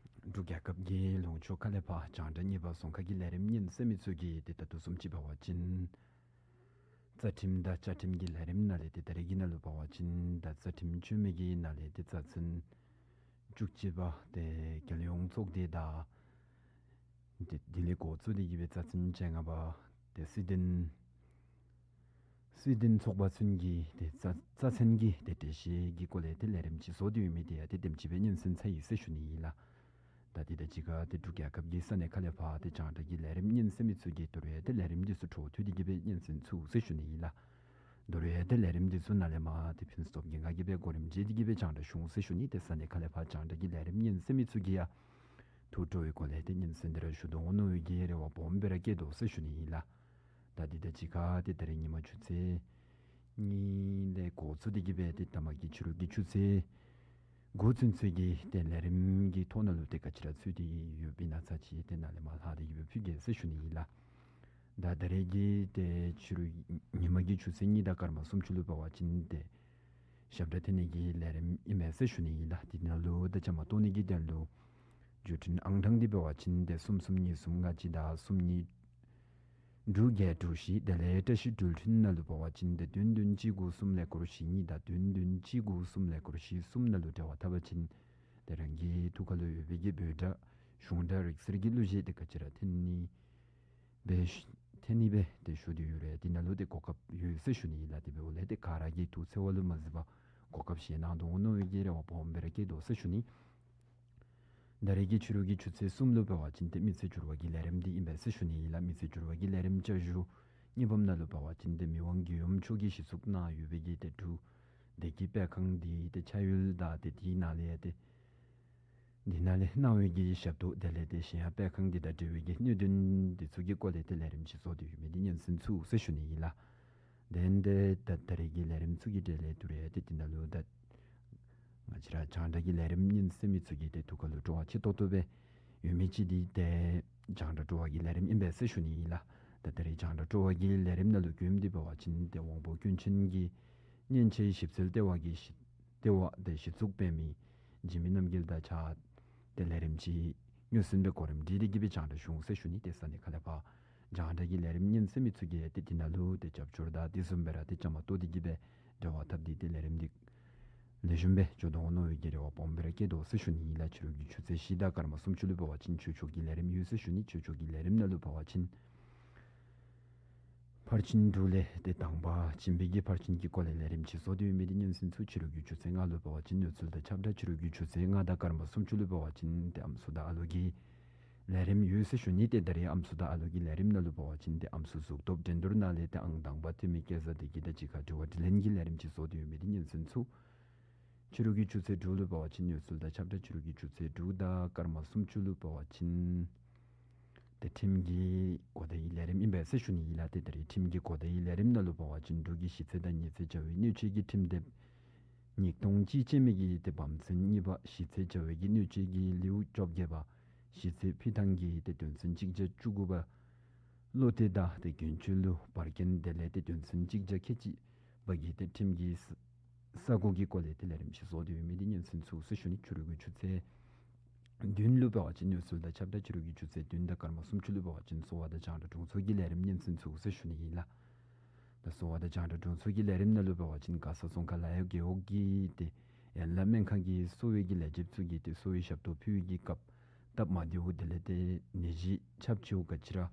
འབྲུག་རྒྱལ་ཁབ་ཀྱི་ལུང་ཕྱོགས་ཁ་ལས་ཕར་རྒྱང་བསྒྲགས་གཉིས་པ་རྫོང་ཁ་གི་ལས་རིམ་ཉན་གསན་མི་ཚུ་གིས་ཏེ་ད་ལྟོ་བཟུམ་ཅིག་འབད་བ་ཅིན་རྩ་ཁྲིམས་དང་བཅའ་ཁྲིམས་ཀྱི་ལས་རིམ་ནང་ལས་ཏེ་ད་རེས་ཀྱི་ནང་ལུ་འབད་བ་ཅིན་ད་རྩ་ཁྲིམས་དཔྱོད་མི་གི་ནང་ལས་ཏེ་རྩ་ཚན་བཅུ་གཅིག་པ་ཏེ་རྒྱལ་ཡོངས་ཚོགས་སྡེ་དང་ཏེ་དེ་ལས་འགོ་བཙུགས་ཏེ་གི་སྦེ་རྩ་ཚན་བཅོ་ལྔ་པ་ཏེ་སྲིད་དོན་སྲིད་དོན་ཚོགས་པ་ཚུན་གྱི་ཏེ་རྩ་རྩ་ཚན་གྱི་ཏེ་གྲོས་གཞི་གི་སྐོར་ལས་ཏེ་ལས་རིམ་ཅིག་བཟོ་སྟེ་ཡོད་མི་དེ་ཡང་ཏེ་དེམ་ཅིག་སྦེ་ཉན་གསན་ཚར་ཡི་ཟེར་ཞུ་ནི་ཨིན་ལགས། ད་དེ་དང་གཅིག་ཁར་ཏེ་འབྲུག་རྒྱལ་ཁབ་ཀྱི་ས་གནས་ཁ་ལས་ཕར་ཏེ་རྒྱང་བསྒྲགས་ཀྱི་ལས་རིམ་ཉན་གསན་མི་ཚུ་གིས་ད་རུང་ཡང་ཏེ་ལས་རིམ་འདི་ཚུ་འཕྲོ་མཐུད་དེ་གི་སྦེ་ཉན་གསན་ཚུགས་ཟེར་ཞུ་ནི་ཨིན་ལགས། ད་རུང་ཡང་ཏེ་ལས་རིམ་འདི་ཚུ་ནང་ལས་མར་ཏེ་ཕུན་སུམ་ཚོགས་ཀྱི་ངང་གིས་སྦེ་གོ་རིམ་བྱས་ཏེ་གི་སྦེ་རྒྱང་བསྒྲགས་ཞུ་འོང་ཟེར་ཞུ་ནི། ཏེ་ས་གནས་ཁ་ལས་ཕར་རྒྱང་བསྒྲགས་ཀྱི་ལས་རིམ་ཉན་གསན་མི་ཚུ་གིས་ཡང་ཐུགས་སྤྲོ་བའི་སྒོ་ལས་ཏེ་ཉན་གསན་དེ་ར་ཞུ་དོ་འོང་མནོ་བའི་གི་རེ་བ་སྦོམ་སྦེ་ར་བསྐྱེད་དོ་ཟེར་ཞུ་ནི་ཨིན་ལགས། ད་དེ་དང་གཅིག་ཁར་ཏེ་ད་རིས་ཉིན་མ་ཆུ་ཚོད་གཉིས་ལས་འགོ་བཙུགས་ཏེ་གི་སྦེ་ཏེ་མཐའ་མ་གི་ཕྱི་རུ་གི་ཆུ་ཚོད་དགུ་ཚུན་ཚོད་ཀྱི་ཏེ་ལས་རིམ་གྱི་ཐོག་ནང་ལུ་ཏེ་ག་ཅི་ར་ཚུད་དེ་ཡོདཔ་ཨིན་ན་ཚར་ཅིག་ཏེ་ནཱ་ལས་མར་ལྷག་སྟེ་གི་སྦེ་ཕུལ་གེ་ཟེར་ཞུ་ནི་ཨིན་ལགས། ད་ད་རེས་ཀྱི་ཏེ་ཕྱི་རུ་ཉིན་མ་གི་ཆུ་ཚོད་གཉིས་དང་སྐར་མ་སུམ་ཅུ་ལུ་འབད་བ་ཅིན་ཏེ་ཞབས་ཁྲ་འཐེན་ནི་གི་ལས་རིམ་ཨིན་མས་ཟེར་ཞུ་ནི་ཨིན་ལགས། དེ་ནང་ལུ་ད་བཅའ་མར་གཏོགས་ནི་གི་དོན་ལུ་བརྒྱུད་འཕྲིན་ཨང་གྲངས་འདི་འབད་བ་ཅིན་ཏེ་གསུམ་གསུམ་གཉིས་གསུམ་ལྔ་གཅིག་དང་གསུམ་གཉིས་དྲུག་བརྒྱད་དྲུག་བཞི། དེ་ལས་བཀྲ་ཤིས་འགྲུལ་འཕྲིན་ནང་ལུ་འབད་བ་ཅིན་ཏེ་བདུན་བདུན་གཅིག་དགུ་གསུམ་ཀླད་ཀོར་བཞི་གཉིས་དང་བདུན་བདུན་གཅིག་དགུ་གསུམ་ཀླད་ཀོར་བཞི་གསུམ་ནང་ལུ་འབྲེལ་བ་འཐབ་པ་ཅིན་ཏེ་རང་གི་ཐུགས་ཁ་ལུ་ཡོད་པའི་གི་འབོད་སྒྲ་གཞུང་སྒྲ་རིག་གསར་གྱི་གླུ་གཞས་དེ་ག་ཅི་ར་འཐེན་ནི་སྦེ་ཞུ་འཐེན་ནི་སྦེ་ཏེ་ཞུ་དོ་ཡོད་རུང་དེ་ནང་ལུ་ཏེ་གོ་སྐབས་ཡོད་ཟེར་ཞུ་ནི་ཨིན་ལགས། དེ་འབདཝ་ལས་ཏེ་ག་ར་གིས་ཐུགས་འཚེར་བ་ལུ་མ་གཟིགས་པར་གོ་སྐབས་བཞེས་གནང་དོ་འོང་མནོ་བའི་གི་རེ་བ་སྦོམ་སྦེ་ར་བསྐྱེད་དོ་ཟེར་ཞུ་ནི། ད་རེས་ཀྱི་ཕྱི་རུ་གི་ཆུ་ཚོད་གསུམ་ལུ་འབད་བ་ཅིན་ཏེ་མི་ཚེ་འགྱུར་བ་གི་ལས་རིམ་འདི་ཨིན་པས་ཟེར་ཞུ་ནི་ཨིན་ལགས། མི་ཚེ་འགྱུར་བ་གི་ལས་རིམ་བསྐྱར་ཞུ་གཉིས་པམ་ནང་ལུ་འབད་བ་ཅིན་ཏེ་མི་དབང་རྒྱལ་ཡུམ་མཆོག་གིས་གཞི་བཙུགས་གནང་ཡོད་པའི་གི་ཏེ་འབྲུག་བདེ་སྐྱིད་སྤེལ་ཁང་འདི་ཏེ་ཕྱག་ཡུལ་དང་ཏེ་དེའི་ནང་ལས་ཏེ་འདི་ནང་ལས་གནང་བའི་གི་ཞབས་ཏོག་དེ་ལས་ཏེ་གཞན་ཡང་སྤེལ་ཁང་འདི་དང་འབྲེལ་བའི་གི་གནད་དོན་འདི་ཚུ་གི་སྐོར་ལས་ཏེ་ལས་རིམ་ཅིག་བཟོ་སྟེ་ཡོད་མི་འདི་ཉན་གསན་ཚུགས་ཟེར་ཞུ་ནི་ཨིན་ལགས། དེ་ལས་ཏེ་ད་ད་རེས་ཀྱི་ལས་རིམ་ཚུ་གི་གྲས་ལས་ད་རུང་ཡང་ཏེ་འདི་ནང་ལུ་ད་ ང་བཅས་ར་རྒྱང་བསྒྲགས་ཀྱི་ལས་རིམ་ཉན་གསན་མི་ཚུ་གིས་ཏེ་ཐུགས་ཁ་ལུ་སྤྲོ་བ་ཆེ་ཏོག་ཏོ་སྦེ་ཡོད་མི་ཅིག་འདི་ཏེ་རྒྱང་བསྒྲགས་སྤྲོ་བ་གི་ལས་རིམ་ཨིན་པས་ཟེར་ཞུ་ནི་ཨིན་ལགས། ད་ད་རེས་རྒྱང་བསྒྲགས་སྤྲོ་བ་གི་ལས་རིམ་ནང་ལུ་བཀོདཔ་འདི་འབད་བ་ཅིན་ཏེ་དབང་པོ་སྐྱོན་ཅན་གྱི་སྙན་ཆའི་ཞིབ་འཚོལ་ལྟེ་བ་གི་ཞིབ་ལྟེ་བ་ཏེ་གཞི་བཙུགས་འབད་མི་འཇིགས་མེད་རྣམ་རྒྱལ་དང་གཅིག་ཁར་ཏེ་ལས་རིམ་ཅིག་ཉན་གསན་པའི་གོ་རིམ་སྒྲིག་སྟེ་གིས་སྦེ་རྒྱང་བསྒྲགས་ཞུ་འོང་ཟེར་ཞུ་ནི། ཏེ་ས་གནས་ཁ་ལས་ཕར་རྒྱང་བསྒྲགས་ཀྱི་ལས་རིམ་ཉན་གསན་མི་ཚུ་གིས་ཏེ་འདི་ནང་ལུ་ཏེ་རྒྱབ་སྐྱོར་དང་དེ་བཟུམ་སྦེ་ར་ཏེ་བཅའ་མར་གཏོགས་ཏེ་གིས་སྦེ་འབྲེལ་བ་འཐབ་སྟེ་ཏེ་ལས་རིམ་འདི་ལེགས་ཤོམ་སྦེ་འགྱོ་དོ་འོང་མནོ་བའི་གི་རེ་བ་སྦོམ་སྦེ་ར་བསྐྱེད་དོ་ཟེར་ཞུ་ནི་ཨིན་ལགས། ཕྱི་རུ་གི་ཆུ་ཚོད་བཞི་དང་སྐར་མ་སུམ་ཅུ་ལུ་འབད་བ་ཅིན་ཆོས་ཕྱོགས་ཀྱི་ལས་རིམ་ཡོད་ཟེར་ཞུ་ནི། ཆོས་ཕྱོགས་ཀྱི་ལས་རིམ་ནང་ལུ་འབད་བ་ཅིན་ཕར་ཕྱིན་དྲུག་ལས་ཏེ་དང་པ་སྦྱིན་པའི་གི་ཕར་ཕྱིན་གྱི་སྐོར་ལས་ལས་རིམ་ཅིག་བཟོ་སྟེ་ཡོད་མི་འདི་ཉན་གསན་ཚུགས། ཕྱི་རུ་གི་ཆུ་ཚོད་ལྔ་ལུ་འབད་བ་ཅིན་གནས་ཚུལ་དང་ཁྱབ་བསྒྲགས། ཕྱི་རུ་གི་ཆུ་ཚོད་ལྔ་དང་སྐར་མ་སུམ་ཅུ་ལུ་འབད་བ་ཅིན་ཏེ་ཨམ་སྲུ་དང་ཨ་ལོ་གི་ལས་རིམ་ཡོད་ཟེར་ཞུ་ནི། ཏེ་ད་རེས་ཨམ་སྲུ་དང་ཨ་ལོ་གི་ལས་རིམ་ནང་ལུ་འབད་བ་ཅིན་ཏེ་ཨམ་སྲུ་གཟུགས་སྟོབས་འགྲན་བསྡུར་ནང་ལས་ཏེ་ཨང་དང་པ་ཐོན་མི་སྐལ་བཟང་བདེ་སྐྱིད་དང་གཅིག་ཁར་དྲི་བ་དྲིས་ལན་གྱི་ལས་རིམ་ཅིག་བཟོ་སྟེ་ཡོད་མི་འདི་ཉན་གསན་ཚུགས། ཕྱི་རུ་གི་ཆུ་ཚོད་དྲུག་ལུ་འབད་བ་ཅིན་གནས་ཚུལ་དང་ཁྱབ་བསྒྲགས། ཕྱི་རུ་གི་ཆུ་ཚོད་དྲུག་དང་སྐར་མ་སུམ་ཅུ་ལུ་འབད་བ་ཅིན་ཏེ་ཁྲིམས་ཀྱི་གོ་བརྡའི་ལས་རིམ་ཨིན་པས་ཟེར་ཞུ་ནི་ཨིན་ལགས། ཏེ་ད་རེས་ཁྲིམས་ཀྱི་གོ་བརྡའི་ལས་རིམ་ནང་ལུ་འབད་བ་ཅིན་འབྲུག་གི་གཞིས་རྩེ་དང་ཉི་རྩེ་བྱ་བའི་སྣོད་བཅུད་ཀྱི་ཁྲིམས་དེབ་ཉིས་སྟོང་གཅིག་ཅན་མའི་གི་ཏེ་བམ་ཚན་གཉིས་པ་གཞིས་རྩེ་བྱ་བའི་གི་སྣོད་བཅུད་ཀྱི་ལེའུ་བཅོ་བརྒྱད་པ་གཞིས་རྩེ་ཕུ་ཐང་གི་ཏེ་དོན་ཚན་གཅིག་བརྒྱ་བཅུ་དགུ་པ་བློ་གཏད་དང་ཏེ་རྒྱུན་སྤྱོད་ལུ་བར་རྐྱེན་དེ་ལས་ཏེ་དོན་ཚན་གཅིག་བརྒྱ་ཁལ་གཅིག་པ་གི་ཏེ་ཁྲིམས་ཀྱི་ས་ས་གོ་གི་སྐོར་ལས་ཏེ་ལས་རིམ་ཅིག་བཟོ་སྟེ་ཡོད་མི་འདི་ཉན་གསན་ཚུགས་ཟེར་ཞུ་ནི། ཕྱི་རུ་གི་ཆུ་ཚོད་བདུན་ལུ་འབད་བ་ཅིན་གནས་ཚུལ་དང་ཁྱབ་བསྒྲགས། ཕྱི་རུ་གི་ཆུ་ཚོད་བདུན་དང་སྐར་མ་སུམ་ཅུ་ལུ་འབད་བ་ཅིན་གསོ་བ་དང་རྒྱང་བསྒྲགས་དྲུང་འཚོ་གི་ལས་རིམ་ཉན་གསན་ཚུགས་ཟེར་ཞུ་ནི་ཨིན་ལགས། ད་གསོ་བ་དང་རྒྱང་བསྒྲགས་དྲུང་འཚོ་གི་ལས་རིམ་ནང་ལུ་འབད་བ་ཅིན་མགར་ས་རྫོང་ཁག་ལ་ཡ་རྒེད་འོག་གི་ཏེ་ཡན་ལག་སྨན་ཁང་གི་གསོ་བའི་གི་ལས་བྱེདཔ་ཚུ་གིས་ཏེ་གསོ་བའི་ཞབས་ཏོག་ཕུལ་བའི་གི་སྐབས་སྟབས་མ་བདེཝ་དེ་ལས་ཏེ་ནད་གཞི་ཁྱབ་ཆེཝ་ག་ཅི་ར་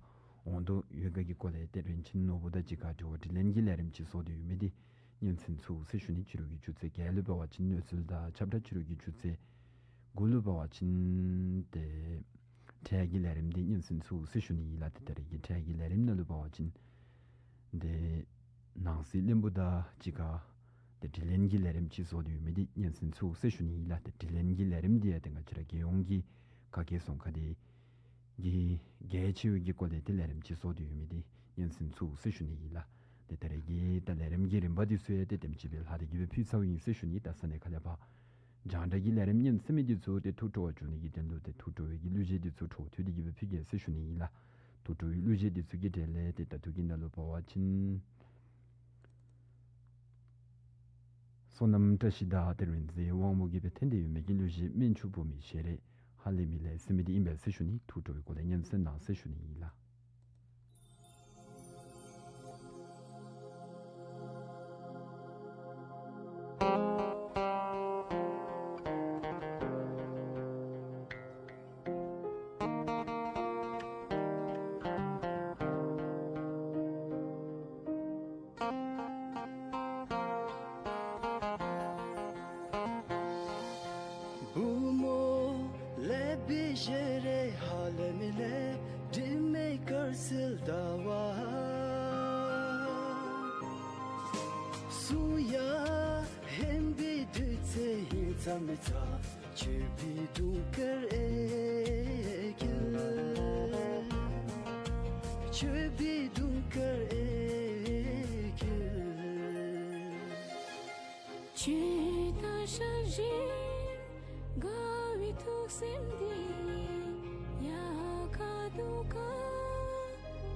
འོང་དོ་ཡོད་ག་གི་སྐོར་ལས་ཏེ་རིན་ཆེན་ནོར་བུ་དང་གཅིག་ཁར་དྲི་བ་དྲིས་ལན་གྱི་ལས་རིམ་ཅིག་བཟོ་སྟེ་ཡོད་མི་འདི་ཉན་གསན་ཚུགས་ཟེར་ཞུ་ནི། ཕྱི་རུ་གི་ཆུ་ཚོད་བརྒྱད་ལུ་འབད་བ་ཅིན་གནས་ཚུལ་དང་ཁྱབ་བསྒྲགས། ཕྱི་རུ་གི་ཆུ་ཚོད་དགུ་ལུ་འབད་བ་ཅིན་ཏེ་འཕྲལ་གྱི་ལས་རིམ་འདི་ཉན་གསན་ཚུགས་ཟེར་ཞུ་ནི་ཨིན་ལགས། ཏེ་ད་རེས་ཀྱི་འཕྲལ་གྱི་ལས་རིམ་ནང་ལུ་འབད་བ་ཅིན་ཏེ་ནང་སྲིད་བློན་པོ་དང་གཅིག་ཁར་ཏེ་དྲིས་ལན་གྱི་ལས་རིམ་ཅིག་བཟོ་སྟེ་ཡོད་མི་འདི་ཉན་གསན་ཚུགས་ཟེར་ཞུ་ནི་ཨིན་ལགས། ཏེ་དྲིས་ལན་གྱི་ལས་རིམ་འདི་ཡང་ཏེ་ང་བཅས་ར་རྒྱལ་ཡོངས་ཀྱི་ག་གི་རྫོང་ཁག་འདི་གི་གལ་ཆེ་བའི་གི་སྐོར་ལས་ཏེ་ལས་རིམ་ཅིག་བཟོ་སྟེ་ཡོད་མི་འདི་ཉན་གསན་ཚུགས་ཟེར་ཞུ་ནི་ཨིན་ལགས། ཏེ་ད་རེས་ཀྱི་ད་ལས་རིམ་གྱི་རིམ་པ་འདི་ཚུ་ཡང་ཏེ་དེམ་ཅིག་སྦེ་ལྷག་སྟེ་གིས་སྦེ་ཕུལ་ཚརཝ་ཨིན་ཟེར་ཞུ་ནི། ད་ས་གནས་ཁ་ལས་ཕར་རྒྱང་བསྒྲགས་ཀྱི་ལས་རིམ་ཉན་གསན་མི་འདི་ཚུ་ཏེ་ཐུགས་སྤྲོ་བ་བྱུང་ནི་གི་དོན་ལུ་ཏེ་ཐུགས་སྤྲོ་བའི་གི་གླུ་གཞས་འདི་ཚུ་འཕྲོ་མཐུད་དེ་གིས་སྦེ་ཕུལ་གེ་ཟེར་ཞུ་ནི་ཨིན་ལགས། ཐུགས་སྤྲོ་བའི་གླུ་གཞས་འདི་ཚུ་གི་གྲས་ལས་ཏེ་ད་ལྟོ་གི་ནང་ལུ་འབད་བ་ཅིན་བསོད་ནམས་བཀྲ་ཤིས་དང་ཏེ་རིག་འཛིན་དབང་མོ་གིས་སྦེ་འཐེན་ཏེ་ཡོད་མི་གི་གླུ་གཞས་སྨན་ཆུང་བུ་མོའི་ཞལ་རས་ཧ་ལས་མི་ལེགས་ཟེར་མི་འདི་ཨིན་པས་ཟེར་ཞུ་ནི། ཐུགས་སྤྲོ་བའི་སྒོ་ལས་ཉན་གསན་གནང་ཟེར་ཞུ་ནི་ཨིན་ལགས། བུ་མོ་ལེགས་པའི་ཞལ་རས་ཧ་ལས་མི་ལེགས། དྲི་མེད་དཀར་གསིལ་ཟླ་བ་གསུང་ཡང་སྙན་པའི་དྲི་ཚིག་ཧིང་ཚ་མི་ཚ། མཆོད་པའི་དུང་དཀར་ཨེ་འཁྱིལ། མཆོད་པའི་དུང་དཀར་ཨེ་འཁྱིལ། ཁྱོད་ལྟ་ཞིན་དགའ་བའི་ཐུགས་སེམས་འདི་ཡལ་ག་འདུག་ག།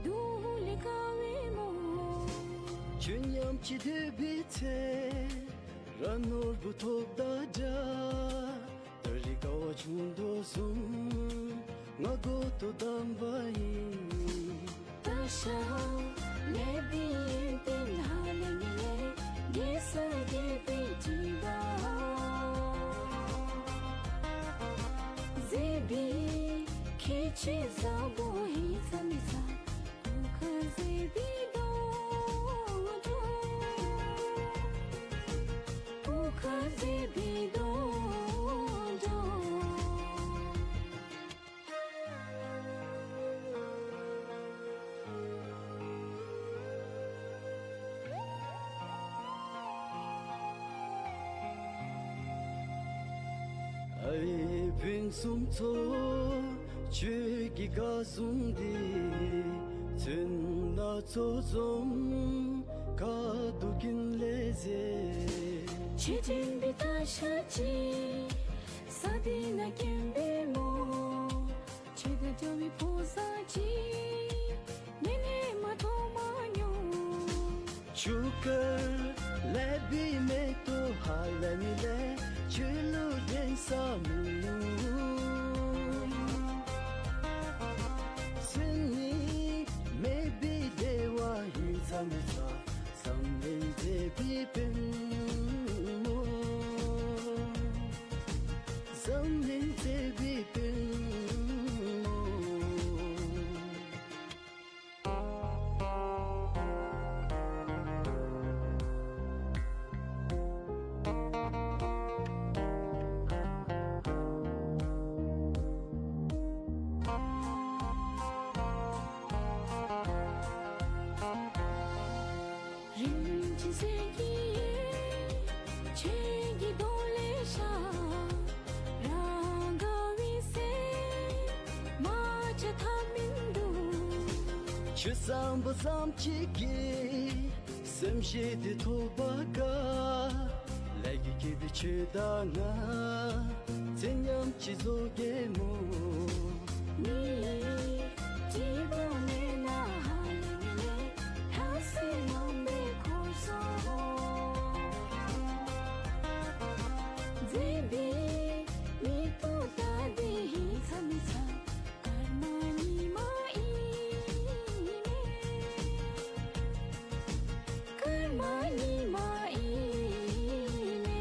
སྡུག་ལས་དཀའ་བའི་མོ། ཁྱོད་མཉམ་གཅིག་སྡོད་པའི་ཚེ་ར་ནོར་བུ་ཐོབ་དང་འདྲ། ད་རིས་དཀའ་བ་བྱུང་དོ་བཟུམ་ང་མགུ་ཏོ་བསྡམས་པ་ཨིན། ད་ཞག་ལས་པའི་ཡོན་ཏན་ཧ་ལས་མི་ལེགས། དགེ་ས་དགེ་བའི་དྲི་བ་མཛེས་པའི་ཁྱད་ཆོས་བཟང་པོ་ཧིང་ཚ་མི་ཚ། སྤུ་ཁ་མཛེས་པའི་སྡོང་གྲོགས། སྤུ་ཁ་མཛེས་པའི་སྡོང་གྲོགས། ཨའི་སྤུན་གསུམ་ཚོ། ཁྱོད་ཀྱི་དགའ་བསུ་འདི་ཚུན་ལ་ཚོགས་འཛོམས་ག་དུས་ཀྱང་ལེགས་མཛད། ཆེ་འབྲིང་པའི་སྟག་ཤར་ཅིག། ས་འདི་ན་སྐྱེ་བའི་མོ། ཆེ་དང་རྒྱལ་བའི་ཕོ་བཟང་ཅིག། ཉེ་ནས་མ་མཐོང་མ་མྱོང་། ཆུ་ཁར་ལེབ་པའི་མེ་ཏོག་ཧ་ལམ་ལས་ཆུ་ལུད་འདྲེན་ས་མེད། སེམས་ནི་མེད་པའི་བདེ་བ་ཡིད་ཚིམ་ཚ། འཛམ་གླིང་མཛེས་པའི་པདྨོ། འཛམ་གླིང་མཛེས་པའི་པདྨོ། རིན་ཆེན་གསེར་གྱི་ཆོས་ཀྱི་གདོང་ལེན་ཤར། རང་དགའ་བའི་སེམས་མ་ཆགས་ཐབས་མིན་འདུག། ཆོས་བཟང་པོ་ཙམ་ཅིག་གིས་སེམས་ཤེས་དེ་ཐོབ་པར་དཀའ། ལས་ཀྱིས་བསྐྱེད་པའི་ཆོས་དང་ང་ཚེ་ཉམས་ཅི་བཟོ་གེ་མོ། ནི་སྐྱིད་པོ་མེད་ན་ཧ་ལམ་ལས་ལྷ་སྲིན་རྣམ་པས་འཁོར་སོང་། མཛེས་པའི་མེ་ཏོག་ལྟར་དེ་ཧིང་ཚ་མི་ཚ། སྐར་མ་ཉི་མ་ཨིན་མས། སྐར་མ་ཉི་མ་ཨིན་མས།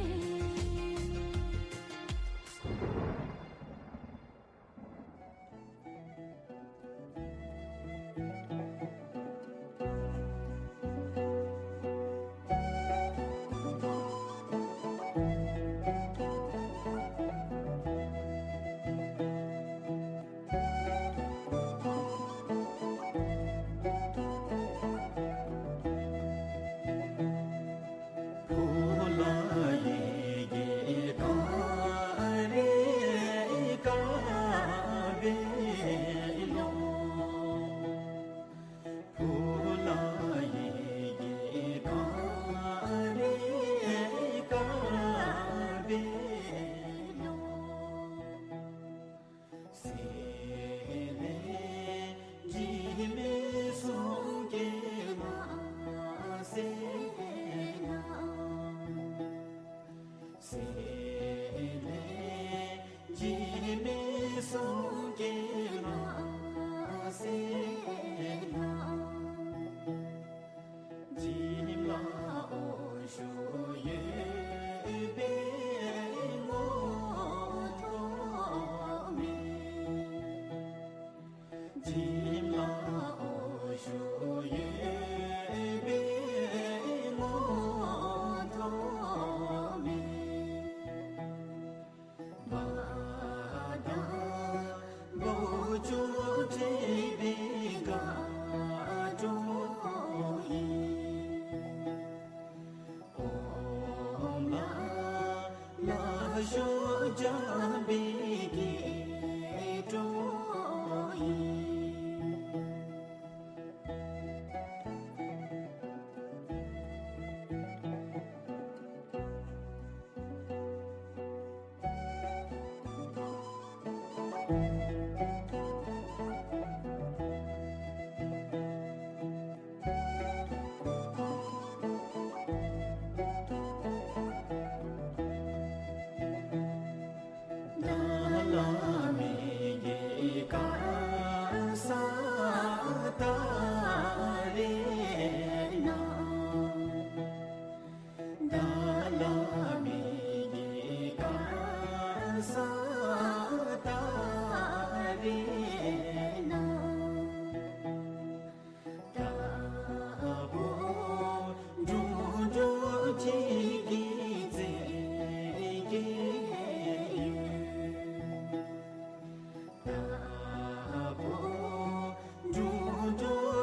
སེམས་ལས་འཇིགས་མེད་གསུང་སྐད་མ་གསན་ན། སེམས་ལས་འཇིགས་མེད་གསུང་སྐད་མ་གསན་ན། བྱིན་རླབས་འོད་ཞུ་ཡོད་པའི་ངོ་ཐོག་མེད། བྱིན་རླབས་འོད་ཞུ་ཡོད་པའི་ངོ་ཐོག་མེད། བ་དང་བུ་ཆུང་ཁྲིད་པའི་དགའ་སྤྲོ་ཡིས། ཨོཾ་ལ་ལ་ཞོ་འཇམ་པའི་སྐྱེ་སྤྲོ་ཡིས། ད་ལ་མི་གི་ག་ས་ད་རེ་ན། ད་ལ་མི་གི་ག་ས་ད་རེ་ན། ད་བུ་འབྲུག་འབྲུག་ཅིག་གི་རྩེ་གི་ཡུལ། ད་བུ་འབྲུག་འབྲུག་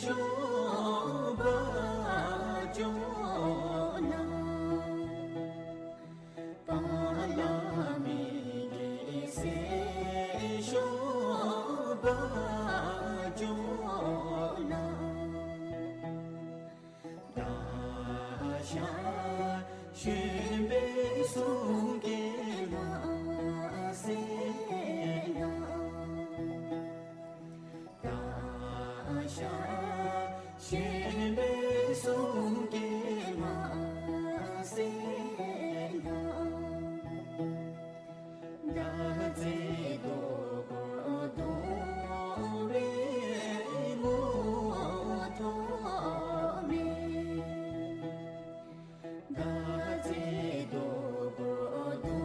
ཤོག་པ་འཇོག་གནང་། པ་ལ་མི་གི་སྲས་ཤོག་པ་འཇོག་གནང་། བདག་ཞལ་བཞོན་པའི་གསུང་གི་ལྷ་སྲས་ལགས། བདག་ཞལ་བཞོན་པའི་གསུང་གི་ལྷ་སྲས་ལགས། བདག་རྩེ་རྡོ་སྐོར་རྡོ་བའི་ངོ་ཐོག་མེད། བདག་རྩེ་རྡོ་སྐོར་རྡོ་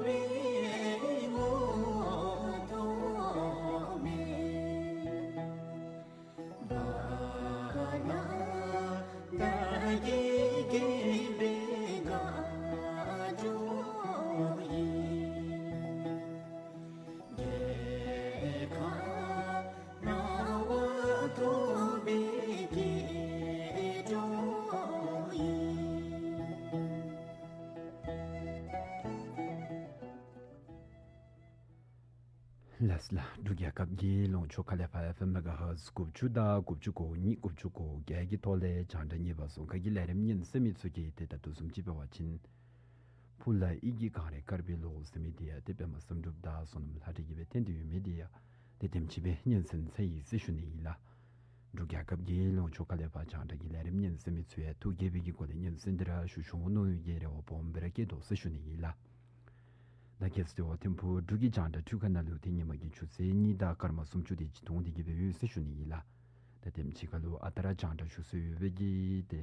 བའི་ངོ་ཐོག་མེད། བ་ལ་བདག་གི་དགོན་པའི་སྒང་འགྱོ་ཡི། རྒྱལ་ཁམས་རྣམ་པར་རྟོག་པའི་སྐྱེ་འགྲོ་ཡི། ལགས་ལགས། འབྲུག་རྒྱལ་ཁབ་ཀྱི་ལུང་ཕྱོགས་ཁ་ལས་ཕར་ཨེཕ་ཨེམ་མེ་ག་ཧར་ཛི་དགུ་བཅུ་དང་དགུ་བཅུ་གོ་གཉིས་དགུ་བཅུ་གོ་བརྒྱད་ཀྱི་ཐོག་ལས་རྒྱང་བསྒྲགས་གཉིས་པ་ཟུང་འཇུག་གི་ལས་རིམ་ཉན་གསན་མི་ཚུ་གིས་ཏེ་ད་ལྟོ་བཟུམ་ཅིག་འབད་བ་ཅིན་ཕུ་ལ་ཡི་གེ་གངས་རི་དཀར་པོའི་ལོ་ཟེར་མི་འདི་ཡང་ཏེ་པདྨ་བསམ་འགྲུབ་དང་བསོད་ནམས་ལྷ་འདྲེ་གིས་སྦེ་བསྟན་ཏེ་ཡོད་མི་འདི་ཡང་ཏེ་དེམ་ཅིག་སྦེ་ཉན་གསན་ཚར་ཡི་ཟེར་ཞུ་ནི་ཨིན་ལགས། འབྲུག་རྒྱལ་ཁབ་ཀྱི་ལུང་ཕྱོགས་ཁ་ལས་ཕར་རྒྱང་བསྒྲགས་ཀྱི་ལས་རིམ་ཉན་གསན་མི་ཚུ་ཡང་ཐུགས་དགྱེས་པའི་གི་སྒོ་ལས་ཉན་གསན་ཏེ་ར་བཞུགས་བཞུགས་འོང་མནོ་བའི་གི་རེ་བ་སྦོམ་སྦེ་ར་བསྐྱེད་དོ་ཟེར་ཞུ་ནི་ཨིན་ལགས། ད་ཁྱེད་ཚུ་ཐིམ་ཕུག་འབྲུག་གི་རྒྱང་བསྒྲགས་འཕྲུལ་ཁང་ནང་ལུ་ཏེ་ཉིན་མ་གི་ཆུ་ཚོད་གཉིས་དང་སྐར་མ་སུམ་ཅུ་དེ་ཅིག་ཐོན་ཏེ་གི་སྦེ་ཡོད་ཟེར་ཞུ་ནི་ཨིན་ལགས། ད་དེམ་ཅིག་ཁར་ལུ་ཨ་རྟག་ར་རྒྱང་བསྒྲགས་ཞུ་སྲོལ་ཡོད་པའི་གི་ཏེ་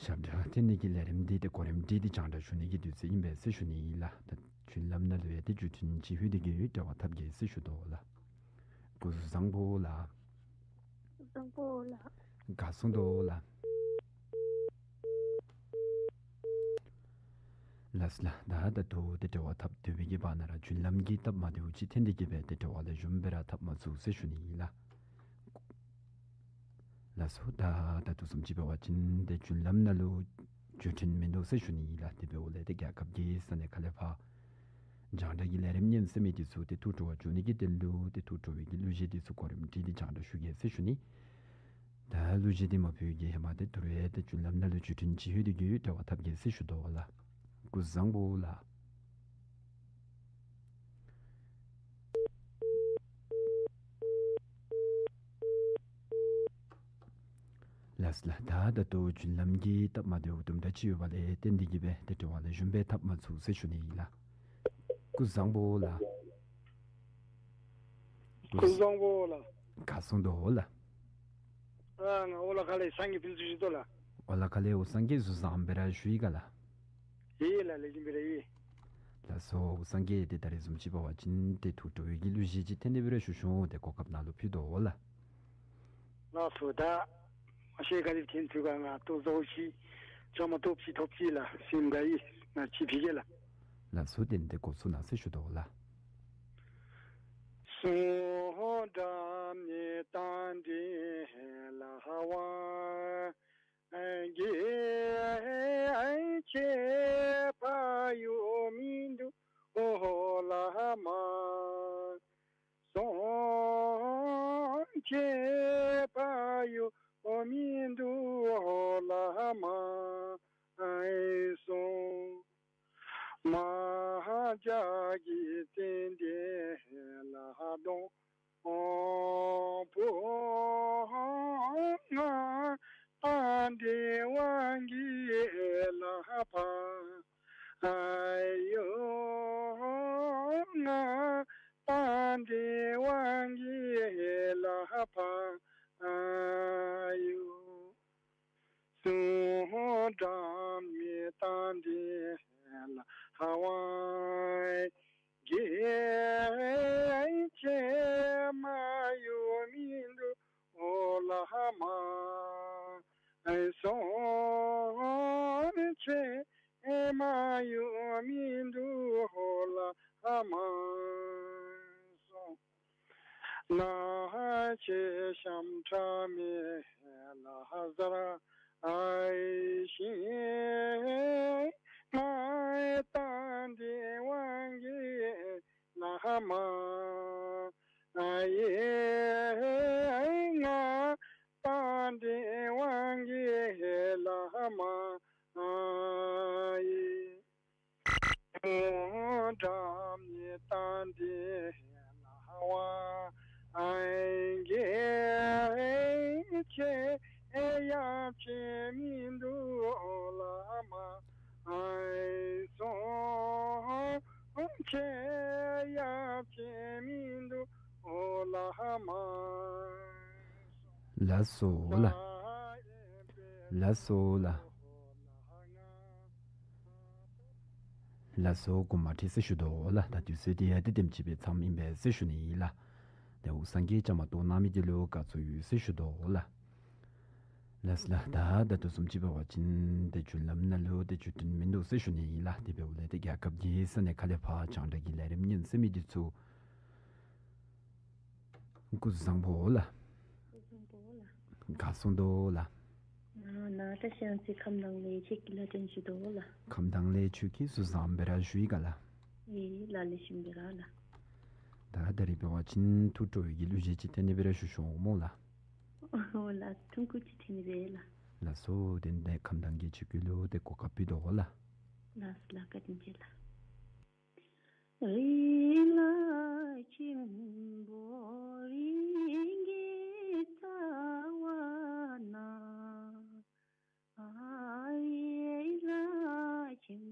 ཞབས་ཁྲ་འཐེན་ནི་གི་ལས་རིམ་འདི་ཏེ་གོ་རིམ་སྒྲིག་སྟེ་རྒྱང་བསྒྲགས་ཞུ་ནི་གི་དུས་ཚོད་ཨིན་པས་ཟེར་ཞུ་ནི་ཨིན་ལགས། ད་བརྒྱུད་ལམ་ནང་ལུ་ཡང་ཏེ་བརྒྱུད་འཕྲིན་ཅིག་ལྷོད་དེ་གི་ཡོད། འབྲེལ་བ་འཐབ་གེ་ཟེར་ཞུ་དོ་ལགས། སྐུ་གཟུགས་བཟང་པོ་ལགས། བཟང་པོ་ལགས། ག་སོང་དོ་ལགས། ལགས་ལགས། ད་ད་ལྟོ་ཏེ་འབྲེལ་བ་འཐབ་སྡོད་པའི་གི་བར་ན་ར་བརྒྱུད་ལམ་གྱི་སྟབས་མ་བདེཝ་ཅིག་ཐོན་ཏེ་གི་སྦེ་ཏེ་འབྲེལ་བ་ལེགས་ཤོམ་སྦེ་ར་འཐབ་མ་ཚུགས་ཟེར་ཞུ་ནི་ཨིན་ལགས། ལགས་སོ། ད་ད་ལྟོ་བཟུམ་ཅིག་འབད་བ་ཅིན་ཏེ་བརྒྱུད་ལམ་ནང་ལུ་བརྒྱུད་འཕྲིན་མིན་འདུག་ཟེར་ཞུ་ནི་ཨིན་ལགས། དེ་འབདཝ་ལས་ཏེ་རྒྱལ་ཁབ་ཀྱི་ས་གནས་ཁ་ལས་ཕར་རྒྱང་བསྒྲགས་ཀྱི་ལས་རིམ་ཉན་གསན་མི་འདི་ཚུ་ཏེ་ཐུགས་སྤྲོ་བ་བཅུག་ནི་གི་དོན་ལུ་ཏེ་ཐུགས་སྤྲོ་བའི་གི་གླུ་གཞས་འདི་ཚུ་གོ་རིམ་སྒྲིག་སྟེ་རྒྱང་བསྒྲགས་ཞུ་གེ་ཟེར་ཞུ་ནི། ད་གླུ་གཞས་འདི་མ་ཕུལ་གི་ཧེ་མ་ཏེ་ད་རུང་ཏེ་བརྒྱུད་ལམ་ནང་ལུ་བརྒྱུད་འཕྲིན་ཅིག་ལྷོད་དེ་གི་ཡོད། འབྲེལ་བ་འཐབ་གེ་ཟེར་ཞུ་དོ་ལགས། སྐུ་གཟུགས་བཟང་པོ་ལགས། ལགས་ལགས། ད་ད་ལྟོ་བརྒྱུད་ལམ་གྱི་སྟབས་མ་བདེཝ་དུམ་གྲ་ཅིག་ཡོད་པ་ལས་བརྟེན་ཏེ་གི་སྦེ་ཏེ་འབྲེལ་བ་ལེགས་ཤོམ་སྦེ་འཐབ་མ་ཚུགས་ཟེར་ཞུ་ནི་ཨིན་ལགས། སྐུ་གཟུགས་བཟང་པོ་ལགས། སྐུ་གཟུགས་བཟང་པོ་ལགས། ག་སོང་དོ་ལགས། ཨ་ང་ཨོ་ལ་ཁ་ལས་སངས་རྒྱས་ཕུན་ཚོགས་ཞུ་དོ་ལགས། ཨོ་ལ་ཁ་ལས་ཨོ་སངས་རྒྱས་གཟུགས་བཟང་སྦེ་ར་བཞུགས་ཡི་ག་ལགས། ཡེ་ལགས། ལེགས་ཤོམ་སྦེ་ར་ཡོད། ལགས་སོ། ཨོ་སངས་རྒྱས་ཏེ་ད་རེས་བཟུམ་ཅིག་འབད་བ་ཅིན་ཏེ་ཐུགས་སྤྲོ་བའི་གི་གླུ་གཞས་ཅིག་ཐོན་ཏེ་སྦེ་ར་ཞུ་ཞུ་འོང་། ཏེ་གོ་སྐབས་ནཱ་ལུ་ཕུལ་དོ་ལགས། ལགས་སོ། ད་མ་ཤེས་ག་དེ་ཐོན་ཚུགས་ག། ང་ཏོག་ཏོ་ཅིག་བྱ་མ་ཐོབ་ཅིག་ཐོབ་ཅི་ལགས། སེམས་དགའ་ཡི། ང་ཅིག་ཕུལ་གེ་ལགས། ལགས་སོ། དེ་ནི་ཏེ་འགོ་བཙུགས་གནང་ཟེར་ཞུ་དོ་ལགས། ལ་ཆེ་ཤམ་ཁྲ་མེ་ལ་ཟར་ཨའི་ཤིང་ང་ཏན་ཏན་དབང་གི་ལ་མ་ཨའི་ང་ཏན་ཏན་དབང་གི་ལ་མ་ཨའི། འོ་འདྲ་མི་ཏན་ཏན་ལ་དབང་གི་ཆེ་ཡ་ཆེ་མི་འདུག་ལ་མ་ཨའི་སོ། ཆེ་ཡ་ཆེ་མི་འདུག་ལ་མ་ཨའི་སོ། ལགས་སོ་ལགས། ལགས་སོ་ལགས། ལགས་སོ། དགོངསམ་མ་ཁྲེལ་ཟེར་ཞུ་དོ་ལགས། ད་དུས་ཚོད་འདི་ཡང་དེ་དེམ་ཅིག་སྦེ་མཚམས་ཨིན་པས་ཟེར་ཞུ་ནི་ཨིན་ལགས། དེ་འབདཝ་ད་སངས་རྒྱས་བཅའ་མར་གཏོགས་གནང་མི་འདི་ལུ་དགའ་ཚོར་ཡོད་ཟེར་ཞུ་དོ་ལགས། ལགས་ལགས། ད་ད་ལྟོ་བཟུམ་ཅིག་འབད་བ་ཅིན་ཏེ་རྒྱུན་ལམ་ནང་ལུ་ཏེ་རྒྱུན་འགྲུལ་མིན་འདུག་ཟེར་ཞུ་ནི་ཨིན་ལགས། དེ་འབདཝ་ལས་ཏེ་རྒྱལ་ཁབ་ཀྱི་ས་གནས་ཁ་ལས་ཕར་རྒྱང་བསྒྲགས་ཀྱི་ལས་རིམ་ཉན་གསན་མི་འདི་ཚུ་སྐུ་གཟུགས་བཟང་པོ་ལགས། སྐུ་གཟུགས་བཟང་པོ་ལགས། ག་སོང་དོ་ལགས། ནཱ་ནཱ་བཀྲ་ཤིས་ཡང་སྲིད་ཁམས་དྭངས་ལས་ཁྱེད་ཀྱིས་ལགས་བཀྲིན་ཆེ་དོ་ལགས། ཁམས་དྭངས་ལས་ཁྱོད་ཀྱིས་གཟུགས་བཟང་སྦེ་ར་བཞུགས་ཡི་ག་ལགས། ཨེ་ལགས་ལེགས་ཤོམ་སྦེ་ར་ལགས། ད་ད་རིས་འབད་བ་ཅིན་ཐུགས་སྤྲོ་བའི་གླུ་གཞས་ཅིག་འཐེན་ནི་སྦེ་ར་བཞུགས་ཤོག་སྨོ་ལགས། ཨོ་ལགས། ཐུང་ཀུ་ཅིག་འཐེན་ནི་སྦེ་ལགས། ལགས་སོ། དེ་ལས་ཁམས་དྭངས་ཀྱིས་ཁྱེད་ཀྱི་གླུ་དེ་གོ་སྐབས་ཕུལ་དོ་ལགས། ལགས་ལགས། བཀའ་དྲིན་ཆེ་ལགས། རི་ལ་ཆེན་པོ་རི་གི་རྩ་བ་ན། ཨ་རི་ལ་ཆེན་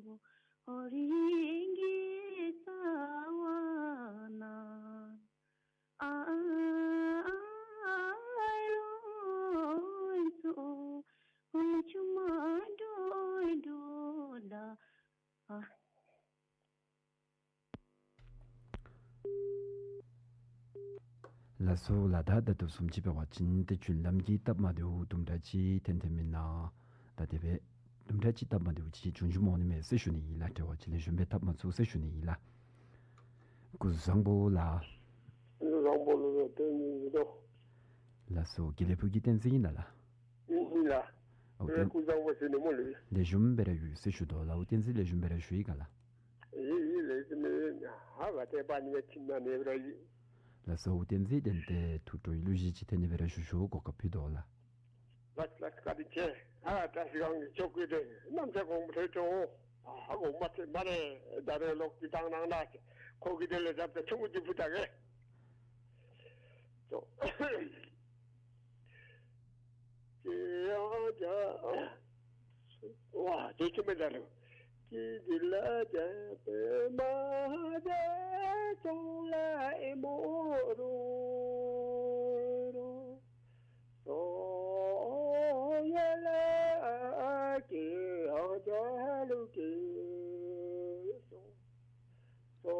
པོ་རི་གི་རྩ་བ་ན། ཨ་ཨ་ཨ་ལོ་ཚོ་ཆུ་མ་འགྲོ་འགྲོ་ད། ཨ། ལགས་སོ་ལགས། ད་ད་ལྟོ་བཟུམ་ཅིག་འབད་བ་ཅིན་ཏེ་རྒྱུན་ལམ་གྱི་སྟབས་མ་བདེཝ་དུམ་གྲ་ཅིག་འཐོན་འཐོནམ་ཨིན་ན། ད་དེ་སྦེ་དུམ་གྲ་ཅིག་སྟབས་མ་བདེཝ་ཅིག་བྱུང་བྱུངམ་འོང་ནི་མས་ཟེར་ཞུ་ནི་ཨིན་ལགས། འབྲེལ་བ་ཅིག་ལེགས་ཤོམ་སྦེ་འཐབ་མ་ཚུགས་ཟེར་ཞུ་ནི་ཨིན་ལགས། སྐུ་གཟུགས་བཟང་པོ་ལགས། སྐུ་གཟུགས་བཟང་པོ་ལགས། བསྟན་འཛིན་ཨིན་དོ། ལགས་སོ། དགེ་ལེགས་ཕུག་གི་བསྟན་འཛིན་ཨིན་ན་ལགས། ཨིན་ཨིན་ལགས། ཨོ་ཨེ་བསྟན། སྐུ་གཟུགས་བཟང་པོ་ཟེར་ནི་སྨོ་ལགས། ལེགས་ཤོམ་སྦེ་ར་ཡོད་ཟེར་ཞུ་དོ་ལགས། ཨོ་བསྟན་འཛིན་ལེགས་ཤོམ་སྦེ་ར་བཞུགས་ཡི་ག་ལགས། ཨིན་ཨིན་ལགས། ཨིན་ཨིན། ཧ་ག་ཏེ་པ་ནི་ཁྱིམ་ནང་ནི་སྦེ་ར་ཡོད། ལགས་སོ། ཨོ་བསྟན་འཛིན་དེ་ལས་ཏེ་ཐུགས་སྤྲོ་བའི་གླུ་གཞས་ཅིག་འཐེན་ནི་སྦེ་ར་བཞུགས་ཤོག། གོ་སྐབས་ཕུལ་དོ་ལགས། ལགས་ལགས། བཀའ་དྲིན་ཆེ། ཨ་བཀྲ་ཤིས་སྒང་གི་ཇོ་ཁོ་འདི་གནམ་ས་གོང་མ་ཐོས་ཏེ་འོང་། ཨ་གོང་མ་ཐོས་མ་རེ་ད་རེས་ལོག་གི་དང་ནང་ན་ཁོ་གི་དེ་ལས་རྒྱབ་ཏེ་ཆུང་ཀུ་ཅིག་ཕུ་ད་གེ། ཅོ། ཅི་ཡང་ཇ། ཝ་ཇོ་ཁྱིམ་མེད་ད་རུང་། ཅི་འདི་ལ་ཇ་པེ་མ་ཇ་ཙོང་ལ་ཨེ་མོ་རུ་རུ། སོ་ཡ་ལ་ཨ་ཨ་ཀེ་ཨ་ཇ་ལུ་ཀེ་སོ། སོ་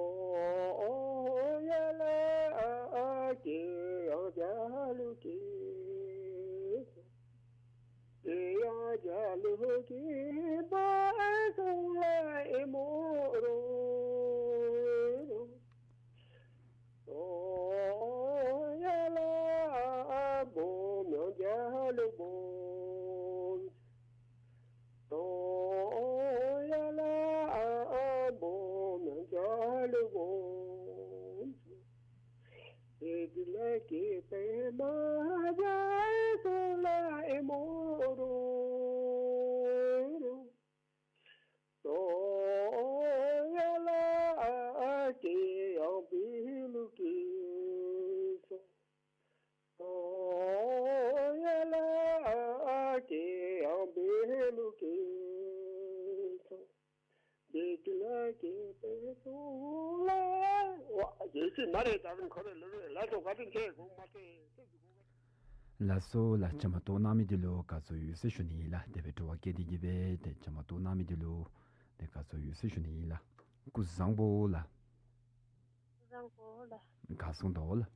ཡ་ལ་ཨ་ཨ་ཀེ་ཨ་ཇ་ལུ་ཀེ་སོ། ཀེ་ཨ་ཇ་ལུ་ཀེ་པ་ཙོང་ལ་ཨེ་མོ་རུ་རུ། སོ་ཡ་ལ་ཨ་ཨ་བོ་མྱང་ཇ་ལུ་བོ། སོ་ཡ་ལ་ཨ་ཨ་བོ་མྱང་ཇ་ལུ་བོ། ཨེ་དི་ལ་ཀེ་པེ་མ་ཇ་ཙོང་ལ་ཨེ་མོ་རུ་རུ། སོ་ཡ་ལ་ཨ་ཨ་ཀེ་ཡང་བི་ལུ་ཀེ་སོ། སོ་ཡ་ལ་ཨ་ཨ་ཀེ་ཡང་བི་ལུ་ཀེ་སོ། བི་ཏི་ལ་ཀེ་པེ་སོ་ལ། ཝ་ཇོ་ཁྱིམ་མ་རེ་ད་རུང་ཁོ་རེ་ལུ་རེ་ལ་ཏོ་བཀའ་དྲིན་ཆེ། གོང་མ་ཏེ། ལགས་སོ་ལགས། བཅའ་མར་གཏོགས་གནང་མི་འདི་ལུ་དགའ་ཚོར་ཡོད་ཟེར་ཞུ་ནི་ཨིན་ལགས། དེ་སྦེ་སྤྲོ་བ་བསྐྱེད་དེ་གིས་སྦེ་ཏེ་བཅའ་མར་གཏོགས་གནང་མི་འདི་ལུ་ཏེ་དགའ་ཚོར་ཡོད་ཟེར་ཞུ་ནི་ཨིན་ལགས། སྐུ་བཟང་པོ་ལགས། སྐུ་བཟང་པོ་ལགས། ག་སོང་དོ་ལགས།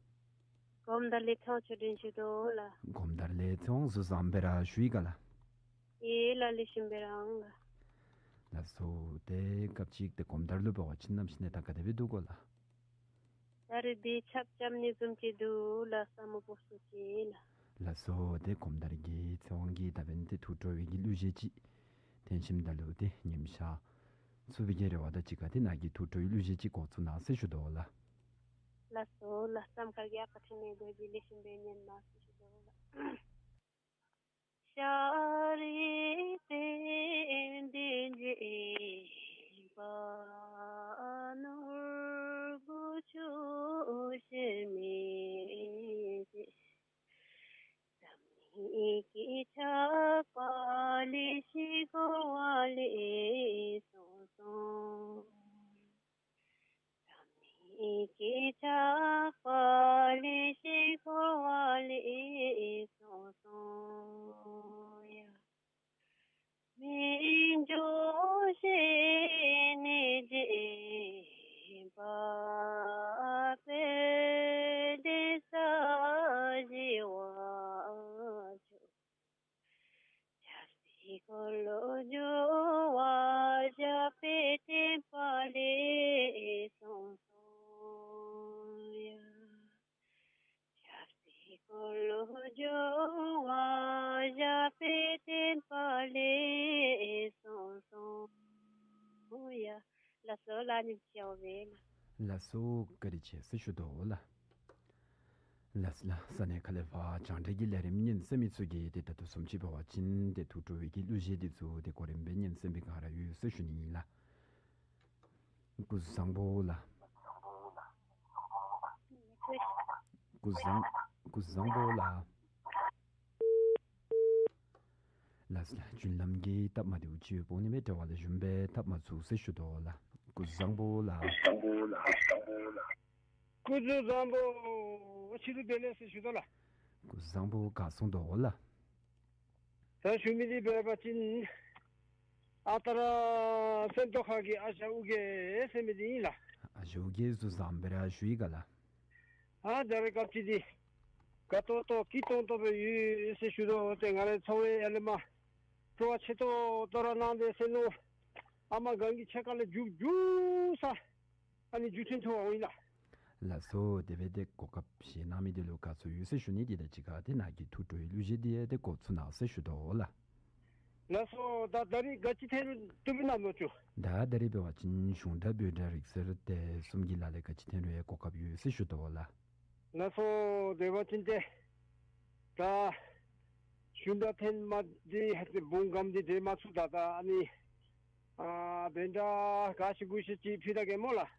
གོམ་དར་ལས་ཚོང་ཆོས་སྒྲོན་ཞུ་དོ་ལགས། གོམ་དར་ལས་ཚོང་གཟུགས་བཟང་སྦེ་ར་བཞུགས་ཡི་ག་ལགས། ཨེ་ལགས་ལེགས་ཤོམ་སྦེ་ར་འོང་ལགས། ལགས་སོ། ཏེ་སྐབས་ཅིག་ཏེ་གོམ་དར་ལུ་འབད་བ་ཅིན་གནམ་གཤིས་གནས་སྟངས་ག་དེ་སྦེ་འདུག་གོ་ལགས། ད་རིས་འདི་ཆརཔ་རྐྱབ་ནི་བཟུམ་ཅིག་འདུག་ལགས། ས་མུ་གོ་སུ་ཅིག་ལགས། ལགས་སོ། ཏེ་གོམ་དར་གྱི་ཚེ་དབང་གིས་ད་འབདན་ཏེ་ཐུགས་སྤྲོ་བའི་གི་གླུ་གཞས་ཅིག་འཐེན་ཞིནམ་ད་ལུ་ཏེ་ཉིམ་ཤར་ཚུགས་པའི་གི་རེ་བ་དང་གཅིག་ཁར་ཏེ་ནཱ་གི་ཐུགས་སྤྲོ་བའི་གླུ་གཞས་ཅིག་འགོ་བཙུགས་གནང་ཟེར་ཞུ་དོ་ལགས། ལགས་སོ་ལགས། བསམ་དཀར་གྱིས་ཨ་བཀའ་དྲིན་ལེགས་འབད་བའི་ལེགས་ཤོམ་སྦེ་ཉན་གནང་ཟེར་ཞུ་དོ་ལགས། ཤར་རི་སྟེང་འདི་འཇིགས་པ་ནོར་བུ་ཆུ་ཤེལ་མིག་ཏེ། ཟབ་མོའི་གི་ཆགས་པ་ལེགས་ཤིང་གོ་བ་ལེགས་སོ་སོ། ཟབ་མོའི་གི་ཆགས་པ་ལེགས་ཤིང་གོ་བ་ལེགས་སོ་སོ་ཡ། མི་འགྱུར་ཞི་གནས་འཇིགས་པ་སྤངས་ཏེ་ས་གཞི་བ་ཅོག་ཆབ་སྲིད་འཁོར་ལོ་སྒྱུར་བ་ཞབས་པད་བརྟན་པ་ལེགས་སོ་སོ་ཡ། ཆབ་སྲིད་འཁོར་ལོ་སྒྱུར་བ་ཞབས་པད་བརྟན་པ་ལེགས་སོ་སོ་ཡ། ལགས་སོ་ལགས། ཉིམ་ཤར་འོང་སྦེ་ལགས། ལགས་སོ། བཀའ་དྲིན་ཆེ་ཟེར་ཞུ་དོ་ལགས། ལགས་ལགས། ས་གནས་ཁ་ལས་ཕར་རྒྱང་བསྒྲགས་ཀྱི་ལས་རིམ་ཉན་གསན་མི་ཚུ་གིས་ཏེ་ད་ལྟོ་བཟུམ་ཅིག་འབད་བ་ཅིན་ཏེ་ཐུགས་སྤྲོ་བའི་གི་གླུ་གཞས་འདི་ཚུ་ཏེ་གོ་རིམ་སྦེ་ཉན་གསན་པའི་སྒང་ར་ཡོད་ཟེར་ཞུ་ནི་ཨིན་ལགས། སྐུ་གཟུགས་བཟང་པོ་ལགས། སྐུ་གཟུགས་བཟང་། སྐུ་གཟུགས་བཟང་པོ་ལགས། ལགས་ལགས། རྒྱུན་ལམ་གྱི་སྟབས་མ་བདེཝ་ཅིག་ཡོདཔ་འོང་ནི་མས། དེ་བ་ལས་གཞུང་སྦེ་འཐབ་མ་ཚུགས་ཟེར་ཞུ་དོ་ལགས། སྐུ་གཟུགས་བཟང་པོ་ལགས། སྐུ་གཟུགས་བཟང་པོ། ཕྱི་རུ་བདེ་ལེགས་ཟེར་ཞུ་དོ་ལགས། སྐུ་གཟུགས་བཟང་པོ། ག་སོང་དོ་ལགས། ད་ཞུ་མི་འདི་འབད་བ་ཅིན་ཨ་རྟག་སེམས་རྟོགས་ཁ་གི་ཨ་ཞང་ཨོ་རྒྱན་ཟེར་མི་འདི་ཨིན་ལགས། ཨ་ཞང་ཨོ་རྒྱན་གཟུགས་བཟང་སྦེ་ར་བཞུགས་ཡི་ག་ལགས། ཨ་ད་རེས་སྐབས་ཅིག་འདི་དགའ་ཏོག་ཏོ་སྐྱིད་ཏོང་ཏོ་སྦེ་ཡོད་ཟེར་ཞུ་དོ། ཏེ་ང་རའི་ཚ་བོ་ཡར་ལས་མར་སྤྲོ་བ་ཆེ་ཏོག་ཏོ་ར་གནང་སྟེ་ཟེར་ནུག། ཨ་མ་གན་གི་ཕྱེད་ཀ་ལས་རྒྱུག་རྒྱུག་ས་ཨ་ནི་རྒྱུག་ཐོན་ཐོན་འོང་ཡི་ལགས། ལགས་སོ། དེ་སྦེ་ཏེ་གོ་སྐབས་བཞེས་གནང་མི་འདི་ལུ་དགའ་ཚོར་ཡོད་ཟེར་ཞུ་ནི། དེ་དང་གཅིག་ཁར་ཏེ་ནཱ་གི་ཐུགས་སྤྲོ་བའི་གླུ་གཞས་འདི་ཡང་ཏེ་འགོ་བཙུགས་གནང་ཟེར་ཞུ་དོ་ལགས། ལགས་སོ། ད་ད་རིས་ག་ཅི་འཐེན་རུང་བཏུབ་ཨིན་ན་མནོ་ཅོ། ད་ད་རིས་འབད་བ་ཅིན་གཞུང་སྒྲ་བོད་སྒྲ་རིག་གསར་དེ་གསུམ་གྱི་ལཱ་ལས་ག་ཅི་འཐེན་རུང་ཡང་གོ་སྐབས་ཡོད་ཟེར་ཞུ་དོ་ལགས། ལགས་སོ། དེ་འབད་བ་ཅིན་ཏེ་ད་གཞུང་སྒྲ་འཐེན་མ་འདི་ཧ་ཏེ་བུང་གམ་འདི་འདྲེས་མ་ཚུགས། ད་ད་ཨ་ནི་ཨ་བེན་ཌ་ག་ཅི་གུ་ཅི་ཅིག་ཕུལ་ད་གེ་སྨོ་ལགས།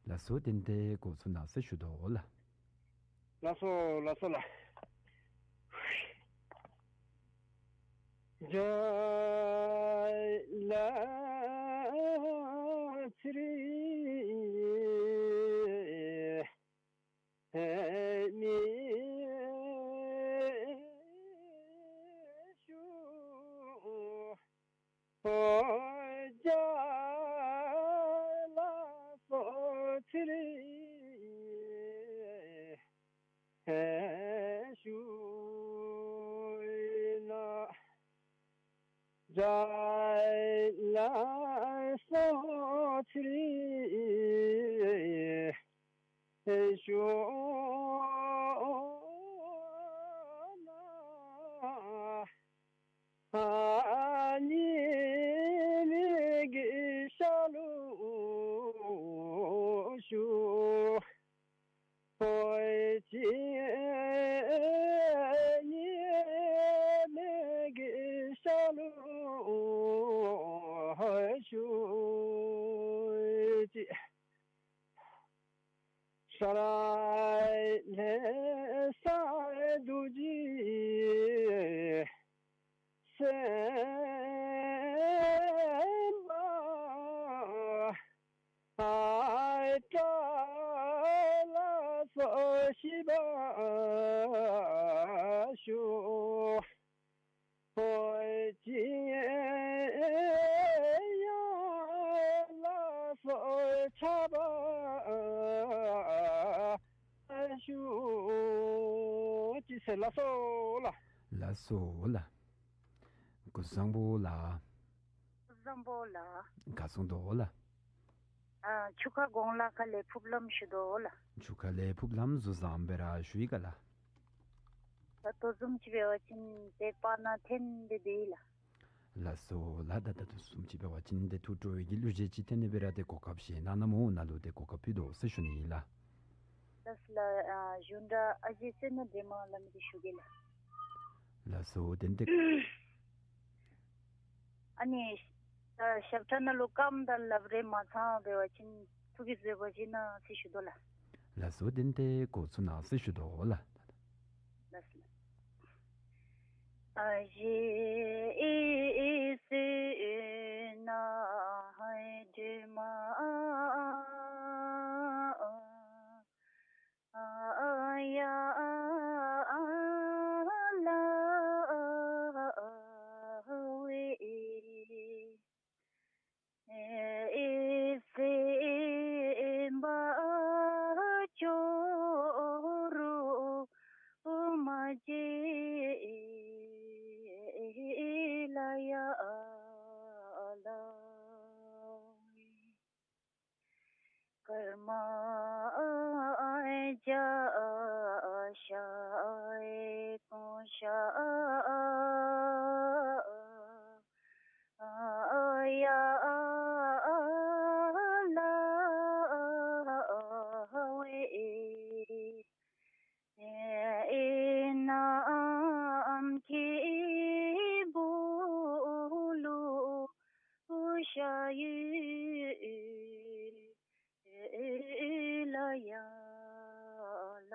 ལགས་སོ། དེ་ཏེ་འགོ་བཙུགས་གནང་ཟེར་ཞུ་དོ་ལགས། ལགས་སོ་ལགས་སོ་ལགས། ལགས་སོ་ལགས། ལགས་སོ་ལགས། སྐུ་གཟུགས་བཟང་པོ་ལགས། སྐུ་གཟུགས་བཟང་པོ་ལགས། ག་སོང་དོ་ལགས། ཨ་ཆུ་ཁ་གོང་ལ་ཁ་ལས་ཕུབ་ལམ་ཞུ་དོ་ལགས། ཆུ་ཁ་ལས་ཕུབ་ལམ་ཟུར་བཟང་སྦེ་ར་ཞུ་ཡི་ག་ལགས། ད་ལྟོ་བཟུམ་ཅིག་འབད་བ་ཅིན་ཏེ་པར་ནང་འཐོན་ཏེ་འདི་ལགས། ལགས་སོ་ལགས། ད་ད་ལྟོ་བཟུམ་ཅིག་འབད་བ་ཅིན་ཏེ་ཐུགས་སྤྲོ་བའི་གི་གླུ་གཞས་ཅིག་འཐོན་ནི་སྦེ་ར་ཏེ་གོ་སྐབས་བཞེས་གནང་གནངམ་ནང་ལུ་ཏེ་གོ་སྐབས་ཕུལ་དོ་ཟེར་ཞུ་ནི་ཨིན་ལགས། ལགས་ལགས། ཨ་གཞུང་སྒྲ་ཨ་ཞེ་བསོད་ནམས་སྒྲོལ་མ་ལགས་མི་འདི་ཞུ་གེ་ལགས། ལགས་སོ། དེ་ལས་ཏེ་ཨ་ནི་ད་ཞབས་ཁྲ་ནང་ལུ་རྐངམ་དང་ལགཔ་རེ་མ་ཚང་འབད་བ་ཅིན་ཐུགས་ཀྱིས་བཟོད་པ་བཞེས་གནང་ཟེར་ཞུ་དོ་ལགས། ལགས་སོ། དེ་ལས་ཏེ་འགོ་བཙུགས་གནང་ཟེར་ཞུ་དོ་ལགས། ལགས་སོ་ལགས། ཨ་ཞེ་བསོད་ནམས་སྒྲོལ་མ་ཡར་ལྷོད་སེམས་དཔའ་སྐྱོ་རུ་མ་བྱེད་ལ་ཡར་ལྷོད། ཀརྨ་ཛྙཱ་ཤ་ཀུ་ཤ་ཡར་ལྷོད། ནམ་མཁའི་སྦུག་ལུ་ཞག་ཡོད་ལ་ཡར་ལྷོད།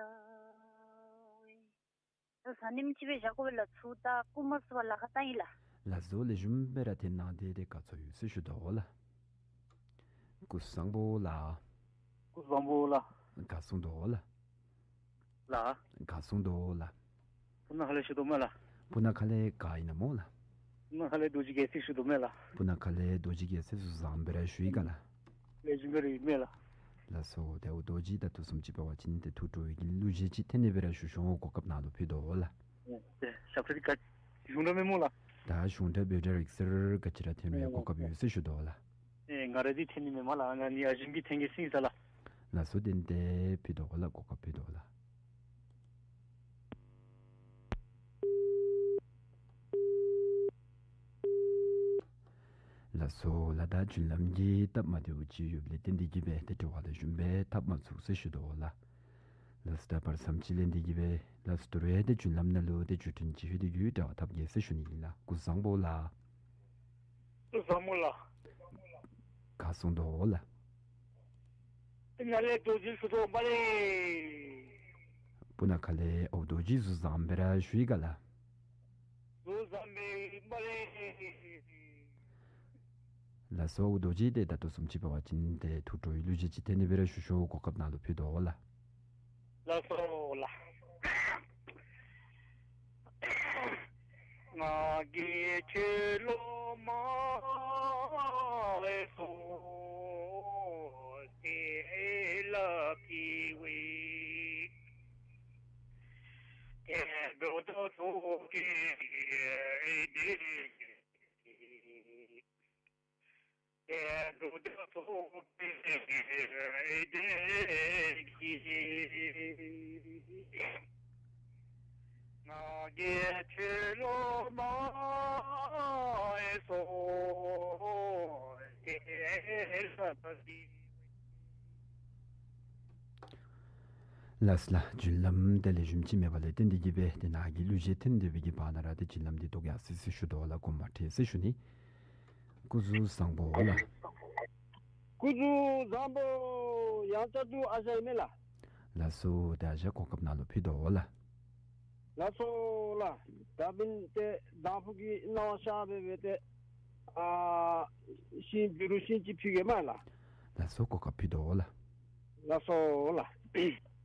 ད་ཟ་ནེམ་ཅིག་སྦེ་བཞག་དགོ་པས་ལགས། ཚུར་ད་སྐུ་མ་ཚུགས་པར་ལཱ་ཁག་བཏང་ཡི་ལགས། ལགས་སོ་ལགས། ཞུམ་སྦེ་ར་འཐོན་གནང་སྟེ་ཏེ་དགའ་ཚོར་ཡོད་ཟེར་ཞུ་དོ་ལགས། སྐུ་གཟུགས་བཟང་པོ་ལགས། སྐུ་གཟུགས་བཟང་པོ་ལགས། ག་སོང་དོ་ལགས། ལགས། ག་སོང་དོ་ལགས། སྤུ་ན་ཁ་ལས་ཞུ་དོ་མས་ལགས། སྤུ་ན་ཁ་ལས་ག་ཨིན་ན་སྨོ་ལགས། སྤུ་ན་ཁ་ལས་རྡོ་རྗེ་རྒྱལ་མཚན་ཞུ་དོ་མས་ལགས། སྤུ་ན་ཁ་ལས་རྡོ་རྗེ་རྒྱལ་མཚན་ཟུར་བཟང་སྦེ་ར་ཞུ་ཡི་ག་ལགས། ལེགས་ཤོམ་སྦེ་ར་ཡོད་མས་ལགས། ལགས་སོ། ཏེ་འབདཝ་ད་ཅིག་ད་ལྟོ་བཟུམ་ཅིག་འབད་བ་ཅིན་ཏེ་ཐུགས་སྤྲོ་བའི་གི་གླུ་གཞས་ཅིག་འཐེན་ནི་སྦེ་ར་ཞུ་ཞུཝ་གོ་སྐབས་ནཱ་ལུ་ཕུལ་དོ་ལགས། ཨེ་ཏེ་ཞབས་ཁྲ་འདི་ག་གཞུང་སྒྲ་མེན་སྨོ་ལགས། ད་གཞུང་སྒྲ་འབོད་སྒྲ་རིག་གསར་ག་ཅི་ར་འཐེན་རུང་ཡང་གོ་སྐབས་ཡོད་ཟེར་ཞུ་དོ་ལགས། ཨེ་ང་ར་འདི་འཐེན་ནི་མེན་མས་ལགས། ང་ནི་ཨ་ཞིམ་གྱིས་འཐེན་གེ་ཟེར་ཨིན་ས་ལགས། ལགས་སོ། དེ་ལས་ཏེ་ཕུལ་དོ་ལགས། གོ་སྐབས་ཕུལ་དོ་ལགས། ལགས་སོ་ལགས། ད་རྒྱུན་ལམ་གྱི་སྟབས་མ་བདེཝ་ཅིག་ཡོདཔ་ལས་བརྟེན་ཏེ་གིས་སྦེ་ཏེ་དྲི་བ་ལེགས་ཤོམ་སྦེ་འཐབ་མ་ཚུགས་ཟེར་ཞུ་དོ་ལགས། ལགས་སོ། ད་བར་མཚམས་ཅིག་ལེན་ཏེ་གིས་སྦེ་ལགས་སོ་ད་རུང་ཡང་ཏེ་རྒྱུན་ལམ་ནང་ལུ་ཏེ་འཛུལ་ཐོན་ཅིག་ལྷོད་དེ་གིས་དྲི་བ་འཐབ་གེ་ཟེར་ཞུ་ནི་ཨིན་ལགས། སྐུ་གཟུགས་བཟང་པོ་ལགས། སྐུ་གཟུགས་བཟང་པོ་ལགས། ག་སོང་དོ་ལགས། སྤུ་ན་ཁ་ལས་རྡོ་རྗེ་ཞུ་དོ་མས་ལགས། སྤུ་ན་ཁ་ལས་ཨོ་རྡོ་རྗེ་ཟུར་བཟང་སྦེ་ར་ཞུ་ཡི་ག་ལགས། ཟུར་བཟང་སྦེ་མས་ལགས། ལགས་སོ། ཨོ་རྡོ་རྗེ་ཏེ་ད་ལྟོ་བཟུམ་ཅིག་འབད་བ་ཅིན་ཏེ་ཐུགས་སྤྲོ་བའི་གླུ་གཞས་ཅིག་འཐེན་ནི་སྦེ་ར་ཞུ་ཞུཝ་གོ་སྐབས་ནཱ་ལུ་ཕུལ་དོ་ལགས། ལགས་སོ་ལགས། ང་རྒྱལ་ཁྱོད་སློབ་མ་ལེགས་སོ་ཞེས་སླབ་པའི་དེ་འགྲོ་དོ་ཚོགས་ཀྱི་དེ། ལགས་སོ་ལགས། རྒྱུན་ལམ་འདི་ལེགས་ཤོམ་ཅིག་མེད་པ་ལས་བརྟེན་ཏེ་གིས་སྦེ་ཏེ་ནཱ་གི་གླུ་གཞས་འཐེན་ཏེ་སྦེ་གི་བར་ན་ར་ཏེ་རྒྱུན་ལམ་འདི་བཏོག་ཡར་སོ་ཡི་ཟེར་ཞུ་དོ་ལགས། དགོངསམ་མ་ཁྲེལ་ཟེར་ཞུ་ནི། སྐུ་གཟུགས་བཟང་པོ་ལགས། སྐུ་གཟུགས་བཟང་པོ། ཡང་བསྐྱར་དུ་ཨ་ཞང་ཨིན་མས་ལགས། ལགས་སོ། ཏེ་ཨ་ཞང་གོ་སྐབས་ནཱ་ལུ་ཕུལ་དོ་ལགས། ལགས་སོ་ལགས། ད་འབདན་ཏེ་དང་ཕུ་གི་སྣང་བ་ཤར་སྦེ་སྦེ་ཏེ་ཨ་ཤིང་འབྲུ་རུ་ཤིང་ཅིག་ཕུལ་གེ་མས་ལགས། ལགས་སོ། གོ་སྐབས་ཕུལ་དོ་ལགས། ལགས་སོ་ལགས།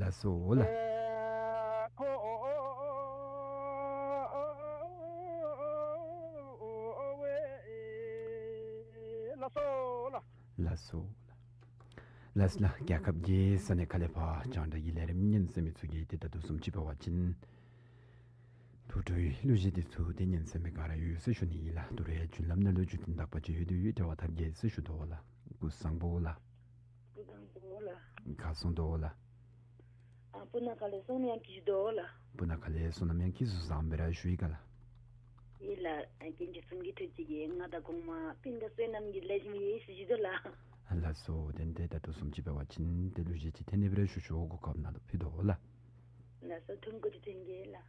ལགས་སོ་ལགས། ལགས་སོ་ལགས། ལགས་སོ་ལགས། ལགས་ལགས། རྒྱལ་ཁབ་ཀྱི་ས་གནས་ཁག་ལས་ཕར་རྒྱང་བསྒྲགས་ཀྱི་ལས་རིམ་ཉན་གསན་མི་ཚུ་གིས་ཏེ་ད་ལྟོ་བཟུམ་ཅིག་འབད་བ་ཅིན་ཐུགས་སྤྲོའི་གླུ་གཞས་འདི་ཚུ་ཏེ་ཉན་གསན་མི་ག་ར་ཡོད་ཟེར་ཞུ་ནི་ཨིན་ལགས། ད་རུང་རྒྱུན་ལམ་ནང་ལུ་བརྒྱུད་འཕྲིན་དག་པ་ཅིག་ཡོད་དེ་ཡོད། འབྲེལ་བ་འཐབ་གེ་ཟེར་ཞུ་དོ་ལགས། སྐུ་གཟུགས་བཟང་པོ་ལགས། སྐུ་གཟུགས་བཟང་པོ་ལགས། ག་སོང་དོ་ལགས། ཨ་སྤུ་ན་ཁ་ལས་བསོད་ནམས་དབྱངས་སྐྱིད་ཞུ་དོ་ལགས། སྤུ་ན་ཁ་ལས་བསོད་ནམས་དབྱངས་སྐྱིད་གཟུགས་བཟང་སྦེ་ར་བཞུགས་ཡི་ག་ལགས། ཡོད་ལགས། ཨ་གིས་འཇུ་བཟུམ་གྱི་ཐུགས་རྗེ་གིས་ང་དང་གོང་མ་སྤུན་ཀ་བསོད་ནམས་ཀྱིས་ལེགས་ཤོམ་ཡོད་ཟེར་ཞུ་དོ་ལགས། ལགས་སོ། དེ་ལས་ད་ལྟོ་བཟུམ་ཅིག་འབད་བ་ཅིན་ཏེ་གླུ་གཞས་ཅིག་འཐེན་ནི་སྦེ་ར་ཞུ་ཞུཝ་གོ་སྐབས་ནང་ལུ་ཕུལ་དོ་ལགས། ལགས་སོ། ཐུན་ཀུ་ཅིག་འཐེན་གེ་ལགས།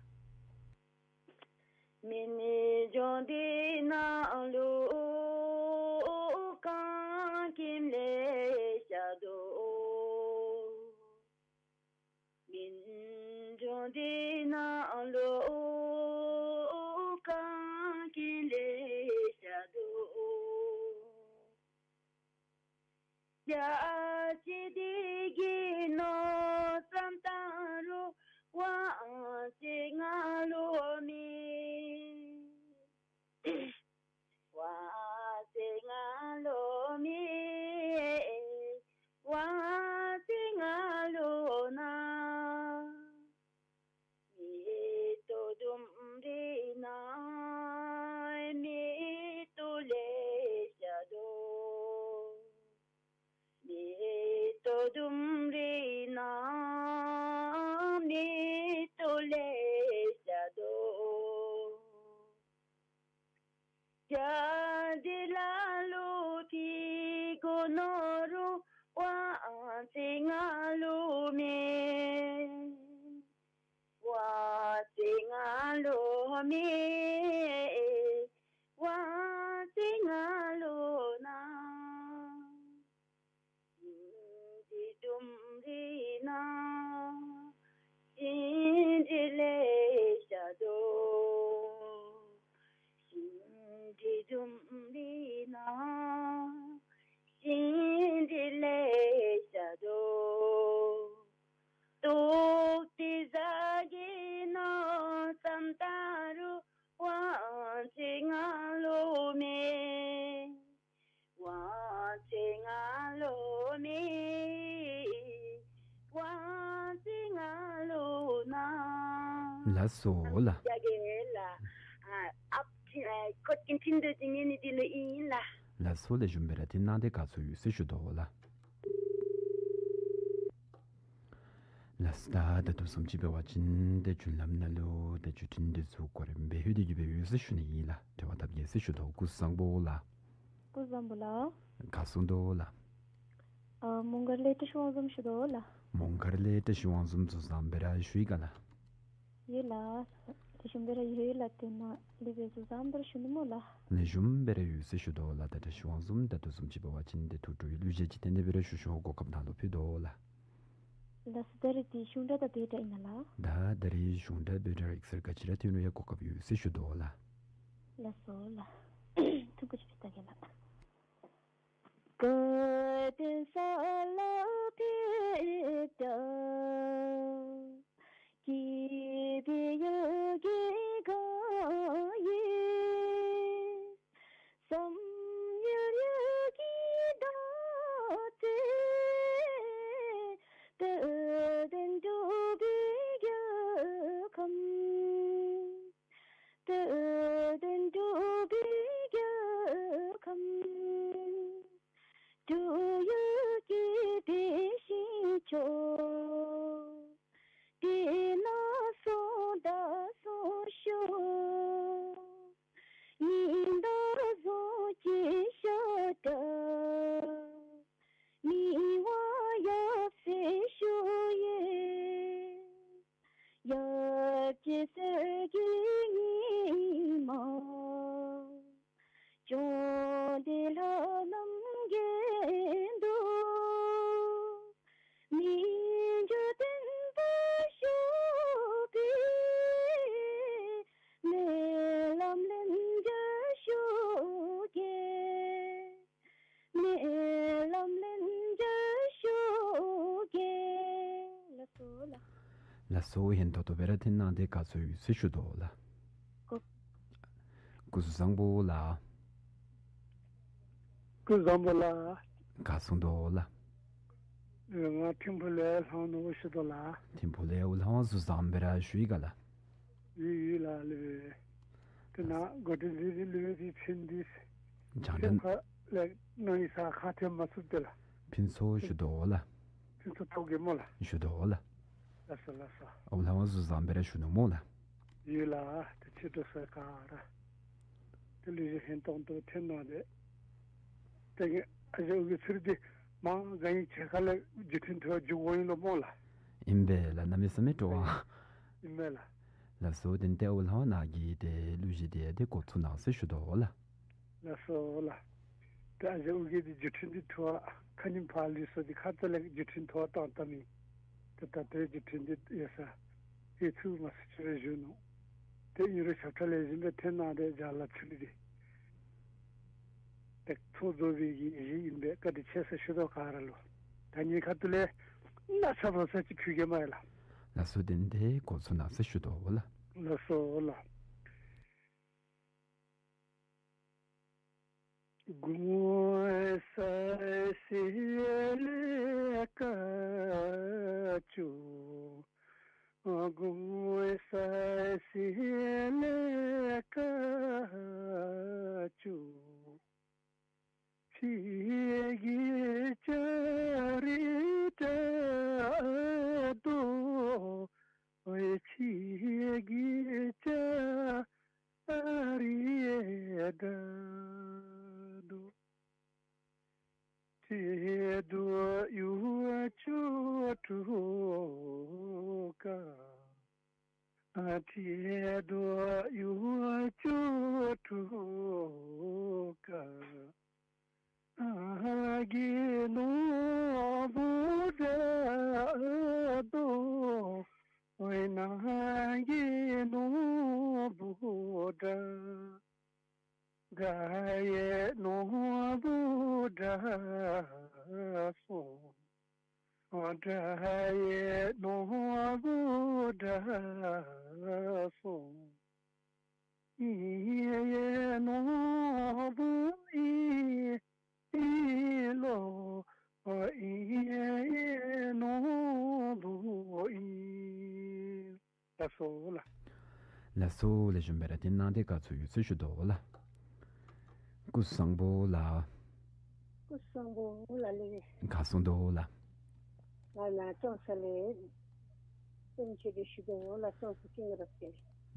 ལགས་སོ་ལགས། རྒྱ་རྒྱལ་ལགས། ཨ་ཨཔ་ཨ་ཁོ་གི་འཕྲིན་ཏེ་ཅིག་ཉན་ནི་འདི་ལུ་ཨིན་ལགས། ལགས་སོ་ལགས། ཞུ་བ་ར་འཐེན་གནང་སྟེ་དགའ་ཚོར་ཡོད་ཟེར་ཞུ་དོ་ལགས། ལགས་ད་ད་ལྟོ་བཟུམ་ཅིག་འབད་བ་ཅིན་ཏེ་རྒྱུན་ལམ་ནང་ལུ་ཏེ་བརྒྱུད་འཕྲིན་འདི་ཚུ་གོ་རིམ་སྦེ་ལྷོད་དེ་གི་སྦེ་ཡོད་ཟེར་ཞུ་ནི་ཨིན་ལགས། འབྲེལ་བ་འཐབ་གེ་ཟེར་ཞུ་དོ། སྐུ་གཟུགས་བཟང་པོ་ལགས། སྐུ་གཟུགས་བཟང་པོ་ལགས། ག་སོང་དོ་ལགས། ཨ་མོང་སྒར་ལས་བཀྲ་ཤིས་དབང་འཛོམས་ཞུ་དོ་ལགས། མོང་སྒར་ལས་བཀྲ་ཤིས་དབང་འཛོམས་གཟུགས་བཟང་སྦེ་ར་བཞུགས་ཡི་ག་ལགས། ཡོད་ལགས། ལེགས་ཤོམ་སྦེ་ར་ཡོད་ལགས། དེ་ནང་ལས་སྦེ་གཟུགས་བཟང་པོ་ར་བཞུགས་ནི་སྨོ་ལགས། ལེགས་ཤོམ་སྦེ་ར་ཡོད་ཟེར་ཞུ་དོ་ལགས། ད་བཀྲ་ཤིས་དབང་འཛོམས་ད་ལྟོ་བཟུམ་ཅིག་འབད་བ་ཅིན་ཏེ་ཐུགས་སྤྲོ་བའི་གླུ་གཞས་ཅིག་འཐེན་ནི་སྦེ་ར་ཞུ་ཞུཝ་གོ་སྐབས་ནང་ལུ་ཕུལ་དོ་ལགས། ལགས་སོ། ད་རེས་འདི་གཞུང་སྒྲ་དང་འབོད་སྒྲ་ཨིན་ན་ལགས། ད་ད་རེས་གཞུང་སྒྲ་འབོད་སྒྲ་ཡིག་གསར་ག་ཅི་ར་ཐོན་རུང་ཡང་གོ་སྐབས་ཡོད་ཟེར་ཞུ་དོ་ལགས། ལགས་སོ་ལགས། ཐུགས་རྗེ་ཆེ་ད་གེ་ལགས། དགའ་ལྡན་ས་ལ་ཕེབས་ད། སྐྱིད་པའི་ཡ་གི་ག་ཡེ། བསམ་ཡུལ་ཡ་གི་བདག་ཏེ། དད་ལྡན་འབྲུག་པའི་རྒྱལ་ཁམས། དད་ལྡན་འབྲུག་པའི་རྒྱལ་ཁམས། འབྲུག་ཡུལ་གྱི་དེ་བཞིན་ཕྱོགས། དེ་ན་སོང་ད་སོང་ཤོག། ཉི་ཟླ་བཟོ་ཅིག་ཤར་ད། མི་དབང་ཡབ་སྲས་བཞུགས་ཡོད། ཡབ་རྗེ་གསེར་གྱི་ཉི་མ། བཅོམ་ལྡན་ལྷ་རྣམས་གྱེན་དུ། མི་འགྱུར་བརྟན་པར་བཞུགས་པའི། སྨོན་ལམ་ལན་བརྒྱར་ཞུ་གེ། སྨོན་ལམ་ལན་བརྒྱར་ཞུ་གེ། ལགས་སོ་ལགས། ལགས་སོ། ཧན་ཏོང་ཏོ་སྦེ་ར་འཐེན་གནང་སྟེ་དགའ་ཚོར་ཡོད་ཟེར་ཞུ་དོ་ལགས། སྐུ་སྐུ་གཟུགས་བཟང་པོ་ལགས། སྐུ་གཟུགས་བཟང་པོ་ལགས། ག་སོང་དོ་ལགས། ང་ཐིམ་ཕུ་ལས་ལྷང་ནོར་བུ་ཞུ་དོ་ལགས། ཐིམ་ཕུ་ལས་འུ་ལྷང་བ་གཟུགས་བཟང་སྦེ་ར་བཞུགས་ཡི་ག་ལགས། ཡོད་ཡོད་ལགས་ལུ། དེ་ན་གོ་དྲི་ལི་ལི་ལུ་དེ་ཕྱིན་དེ། ཅང་ཕྱིན་ད་ཕ་ལས་ནང་ཡི་ས་ཁ་ཐེམ་མ་ཚུགས་ཏེ་ལགས། ཕུན་ཚོགས་ཞུ་དོ་ལགས། ཕུན་ཚོགས་ཐོག་གེ་སྨོ་ལགས། ཞུ་དོ་ལགས། ལགས་སོ་ལགས་སོ། འུ་ལྷང་བ་གཟུགས་བཟང་སྦེ་ར་བཞུགས་ནུག་སྨོ་ལགས། ཡོད་ལགས། དེ་ཕྱི་དྲོ་སོ་ག་ར། དེ་ལུ་ཡང་ཧན་ཏོང་ཏོ་འཐེན་གནང་སྟེ། ཏེ་ཨ་ཞང་འུ་གི་ཚུར་འདི་མང་ག་ཡིན་ཆེ་ཁ་ལས་བརྒྱུད་འཕྲིན་ཐོག་འགྱོ་འོང་ཡི་ལོ་སྨོ་ལགས། ཨིན་པས་ལགས། གནམ་མེད་ས་མེད་སྤྲོ་བ། ཨིན་པས་ལགས། ལགས་སོ། དེ་ལས་འུ་ལྷང་ནཱ་གི་དེ་གླུ་གཞས་དེ་ཡང་དེ་འགོ་བཙུགས་གནང་ཟེར་ཞུ་དོ་ལགས། ལགས་སོ་ལགས། ཏེ་ཨ་ཞང་འུ་གི་འདི་བརྒྱུད་འཕྲིན་འདི་ཐོག་ཁ་ཉིནམ་ཕར་ལུས་སོ་འདི་ཁ་ཙ་ལས་བརྒྱུད་འཕྲིན་ཐོག་བཏང་བཏངམ་ཨིན། ཏེ་ད་ལྟོ་བརྒྱུད་འཕྲིན་འདི་ཡོད་ས་ཡོད་ཚུགས་མ་ཚུགས་ཅིག་རེ་བཞུགས་ནུག། ཏེ་ཨིན་རུང་ཞབས་ཁྲ་ལེགས་ཤོམ་སྦེ་འཐེན་གནང་སྟེ་ལྗགས་ལ་ཚུད་དེ། ཏེ་ཚོགས་རྫོགས་པའི་གི་གཞི་ཨིན་པས། བཀའ་དྲིན་ཆེ་ཟེར་ཞུ་དོ་ག་ར་ལུ། ད་ངེའི་ཁ་ཐུག་ལས་ན་ཚ་བ་ཚ་ཅིག་ཕུལ་གེ་མ་ཡ་ལགས། ལགས་སོ། དེ་ལས་འགོ་བཙུགས་གནང་ཟེར་ཞུ་དོ་ལགས། ལགས་སོ་ལགས། གོང་ས་སྲས་ལེགས་དཀར་བཅུ། གོང་ས་སྲས་ལེགས་དཀར་བཅུ། ཕྱི་གི་ལྕགས་རི་བཀྲ་དོ། ཕྱི་གི་ལྕགས་རི་བཀྲ་དོ། བཀྲ་དོ་གཡུ་བྱུ་དྲུག་ཀ། བཀྲ་དོ་གཡུ་བྱུ་དྲུག་ཀ། ནགས་ཀྱི་ནོར་བུ་བཀྲ་དོ། ནགས་ཀྱི་ནོར་བུ་བཀྲ། དགའ་ཡི་ནོར་བུ་བཀྲ་སོང་། དགའ་ཡི་ནོར་བུ་བཀྲ་སོང་། ཨིན་ཡི་ནོར་བུ་ཨིན་ལོ། ཨིན་ཡི་ནོར་བུ་ཨིན། ལགས་སོ་ལགས། ལགས་སོ། ལེགས་ཤོམ་སྦེ་ར་འཐེན་གནང་སྟེ་དགའ་ཚོར་ཡོད་ཟེར་ཞུ་དོ་ལགས། སྐུ་གཟུགས་བཟང་པོ་ལགས། སྐུ་གཟུགས་བཟང་པོ་ལགས་ལེགས། ག་སོང་དོ་ལགས། ང་ནཱ་ཀྲོང་གསར་ལས་བསོད་ནམས་ཆོས་སྒྲོན་ཞུ་དོ་ལགས། ཀྲོང་གསར་སྐྱིད་སྡུག་རབ་རྒྱས།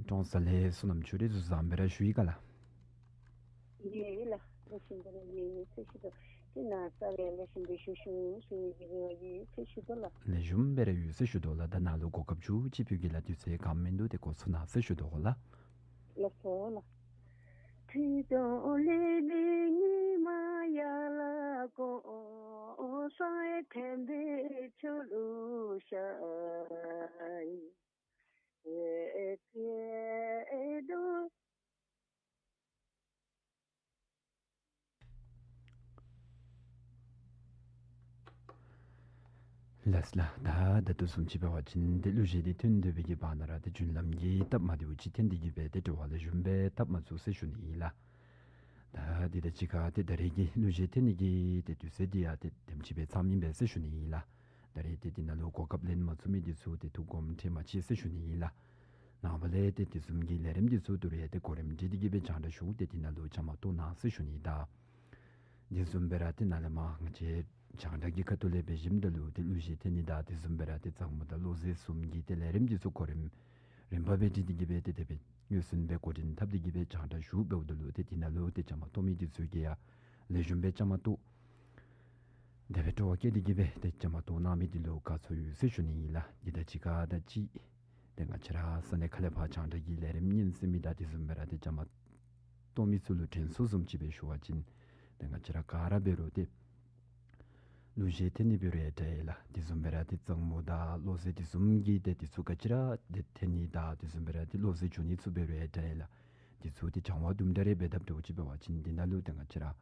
ཀྲོང་གསར་ལས་བསོད་ནམས་ཆོས་སྒྲོན་གཟུགས་བཟང་སྦེ་ར་བཞུགས་ཡི་ག་ལགས། ཡོད་ལགས། ལེགས་ཤོམ་སྦེ་ར་ཡོད་ཟེར་ཞུ་དོ། དེ་ནཱ་རྩ་བའི་ལེགས་ཤོམ་སྦེ་བཞུགས་ཤོག་ཟེར་ཡོད་ཟེར་ཞུ་དོ་ལགས། ལེགས་ཤོམ་སྦེ་ར་ཡོད་ཟེར་ཞུ་དོ་ལགས། ད་ནཱ་ལུ་གོ་སྐབས་བཅུ་གཅིག་ཕུལ་གེ་ལགས། དུས་ཚོད་གང་མིན་འདུག། ཏེ་གོ་ཚུགས་གནང་ཟེར་ཞུ་དོ་ལགས། ལགས་སོ་ལགས། ལགས་ལགས། ད་ད་ལྟོ་བཟུམ་ཅིག་འབད་བ་ཅིན་ཏེ་གླུ་གཞས་འདི་ཐོན་སྡོད་པའི་གི་བར་ན་ར་ཏེ་རྒྱུན་ལམ་གྱི་སྟབས་མ་བདེཝ་ཅིག་འཐོན་ཏེ་གི་སྦེ་ཏེ་འགྲོ་བ་ལེགས་ཤོམ་སྦེ་འཐབ་མ་ཚུགས་ཟེར་ཞུ་ནི་ཨིན་ལགས། ད་འདི་དང་གཅིག་ཁར་ཏེ་ད་རེས་ཀྱི་གླུ་གཞས་འཐེན་ནི་གི་ཏེ་དུས་ཚོད་འདི་ཡང་ཏེ་དེམ་ཅིག་སྦེ་ཚངམ་ཨིན་པས་ཟེར་ཞུ་ནི་ཨིན་ལགས། ད་རེས་ཏེ་འདི་ནང་ལུ་གོ་སྐབས་ལེན་མ་ཚུགས་མི་འདི་ཚུ་ཏེ་ཐུགས་དགོངསམ་ཁྲེལ་མ་མཛད་ཟེར་ཞུ་ནི་ཨིན་ལགས། ནངས་པ་ལས་ཏེ་དེ་བཟུམ་གྱི་ལས་རིམ་འདི་ཚུ་ཏེ་རུང་ཡང་ཏེ་གོ་རིམ་སྒྲིག་སྟེ་གི་སྦེ་རྒྱང་བསྒྲགས་ཞུ་སྟེ་འདི་ནང་ལུ་བཅའ་མར་གཏོགས་གནང་ཟེར་ཞུ་ནི་ད། དེ་བཟུམ་སྦེ་ར་ཏེ་ནཱ་ལས་མར་ང་བཅས་རྒྱང་བསྒྲགས་ཀྱི་ཁ་ཐུག་ལས་འབད་ཞིནམ་ད་ལུ་ཏེ་གླུ་གཞས་འཐེན་ནི་དང་དེ་བཟུམ་སྦེ་ར་ཏེ་གཙང་མོ་དང་བློ་གསལ་གསུམ་གྱི་ཏེ་ལས་རིམ་འདི་ཚུ་གོ་རིམ་རིམ་པ་སྦེ་སྒྲིག་སྟེ་གི་སྦེ་ཏེ་དེ་སྦེ་མངོན་སུམ་སྦེ་འགོ་འདྲེན་འཐབ་སྟེ་གི་སྦེ་རྒྱང་བསྒྲགས་ཞུ་འབདཝ་ད་ལུ་ཏེ་འདི་ནང་ལུ་ཏེ་བཅའ་མར་གཏོགས་མི་འདི་ཚུ་གིས་ཡང་ལེགས་ཤོམ་སྦེ་བཅའ་མར་གཏོགས། དེ་སྦེ་སྤྲོ་བ་བསྐྱེད་དེ་གི་སྦེ་ཏེ་བཅའ་མར་གཏོགས་གནང་མི་འདི་ལུ་དགའ་ཚོར་ཡོད་ཟེར་ཞུ་ནི་ཨིན་ལགས། འདི་དང་གཅིག་ཁར་ད་ཅི་ཏེ་ང་བཅས་ར་ས་གནས་ཁག་ལས་ཕར་རྒྱང་བསྒྲགས་ཀྱི་ལས་རིམ་ཉན་གསན་མི་དང་དེ་བཟུམ་སྦེ་ར་ཏེ་བཅའ་མར་གཏོགས་མི་ཚུ་ལུ་དྲན་གསོ་བཟུམ་ཅིག་སྦེ་ཞུ་བ་ཅིན་ཏེ་ང་བཅས་ར་ག་ར་འབད་རུང་ཏེ་གླུ་གཞས་འཐེན་ནི་འབད་རུང་ཡང་འདྲ་ཡི་ལགས། དེ་བཟུམ་སྦེ་ར་ཏེ་གཙང་མོ་དང་བློ་གསལ་དེ་བཟུམ་གྱི་ཏེ་དེ་ཚུ་ག་ཅི་ར་ཏེ་འཐེན་ནི་དང་དེ་བཟུམ་སྦེ་ར་ཏེ་བློ་གསལ་འབྱུང་ནི་ཚུ་འབད་རུང་ཡང་འདྲ་ཡི་ལགས། དེ་ཚུ་ཏེ་སྦྱང་བ་དུམ་གྲ་རེ་འབད་འཐབ་འདྲཝ་ཅིག་འབད་བ་ཅིན་འདི་ནང་ལུ་ཏེ་ང་བཅས་ར་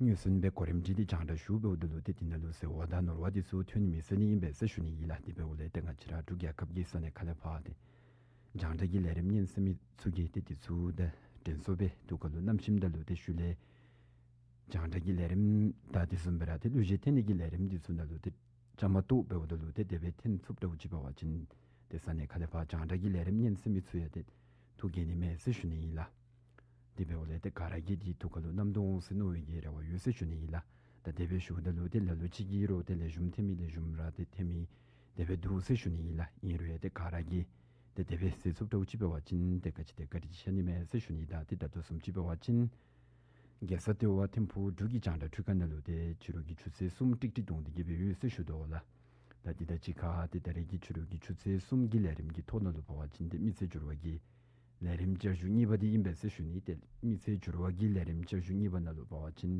མངོན་སུམ་སྦེ་གོ་རིམ་སྒྲིག་སྟེ་རྒྱང་བསྒྲགས་ཞུ་འབདཝ་ད་ལུ་ཏེ་འདི་ནང་ལུ་ཟེར་བ་དང་ནོར་བ་འདི་ཚུ་ཐོན་མི་ཚུགས་ནི་ཨིན་པས་ཟེར་ཞུ་ནི་ཨིན་ལགས། དེ་འབདཝ་ལས་ཏེ་ང་བཅས་ར་འབྲུག་རྒྱལ་ཁབ་ཀྱི་ས་གནས་ཁག་ལས་ཕར་ཏེ་རྒྱང་བསྒྲགས་ཀྱི་ལས་རིམ་ཉན་གསན་མི་ཚུ་གིས་ཏེ་དེ་ཚུ་ཏེ་དྲན་གསོ་སྦེ་ཐུགས་ཁར་ལུ་བསྣམས་ཞིནམ་ད་ལུ་ཏེ་ཤུལ་ལས་རྒྱང་བསྒྲགས་ཀྱི་ལས་རིམ་དང་དེ་བཟུམ་སྦེ་ར་ཏེ་གླུ་གཞས་འཐེན་ནི་གི་ལས་རིམ་འདི་ཚུ་ནང་ལུ་ཏེ་བཅའ་མར་གཏོགས་འབདཝ་ད་ལུ་ཏེ་དེ་སྦེ་འཐེན་ཚུགསཔ་འདྲཝ་ཅིག་འབད་བ་ཅིན་ཏེ་ས་གནས་ཁག་ལས་ཕར་རྒྱང་བསྒྲགས་ཀྱི་ལས་རིམ་ཉན་གསན་མི་ཚུ་ཡང་ཏེ་ཐུགས་དགྱེས་ནི་མས་ཟེར་ཞུ་ནི་ཨིན་ལགས། དེ་འབདཝ་ལས་ཏེ་ག་ར་གིས་འདི་ཐུགས་ཁར་ལུ་བསྣམ་དོ་འོང་ཟེར་མནོ་བའི་གི་རེ་བ་ཡོད་ཟེར་ཞུ་ནི་ཨིན་ལགས། ད་དེ་སྦེ་ཞུཝ་ད་ལུ་ཏེ་ལ་ལུ་ཅིག་གིས་ར་ཏེ་ལེགས་ཤོམ་འཐེན་མི་ལེགས་ཤོམ་ར་ཏེ་འཐེན་མི་དེ་སྦེ་འདུག་ཟེར་ཞུ་ནི་ཨིན་ལགས། ཨིན་རུང་ཡང་ཏེ་ག་ར་གིས་ཏེ་དེ་སྦེ་ཟེར་ཚུགསཔ་འདྲཝ་ཅིག་འབད་བ་ཅིན་ཏེ་ག་ཅི་ཏེ་བཀའ་དྲིན་ཆེ་ནི་མས་ཟེར་ཞུ་ནི། ད་ཏེ་ད་ལྟོ་བཟུམ་ཅིག་འབད་བ་ཅིན་རྒྱལ་ས་ལྟེ་བ་ཐིམ་ཕུག་འབྲུག་གི་རྒྱང་བསྒྲགས་ཁྲི་ཁང་ནང་ལུ་ཏེ་ཕྱི་རུ་གི་ཆུ་ཚོད་གསུམ་ཀྲིག་ཀྲི་གདོང་སྟེ་གི་སྦེ་ཡོད་ཟེར་ཞུ་དོ་ལགས། ད་འདི་དང་གཅིག་ཁར་ཏེ་ད་རེས་ཀྱི་ཕྱི་རུ་གི་ཆུ་ཚོད་གསུམ་གྱི་ལས་རིམ་གྱི་ཐོག་ནང་ལུ་འབད་བ་ཅིན་ཏེ་མི་ཚེ་འགྱུར་བ་གི་ལས་རིམ་བསྐྱར་ཞུ་གཉིས་པ་འདི་ཨིན་པས་ཟེར་ཞུ་ནི། ཏེ་མི་ཚེ་འགྱུར་བ་གི་ལས་རིམ་བསྐྱར་ཞུ་གཉིས་པ་ནང་ལུ་འབད་བ་ཅིན་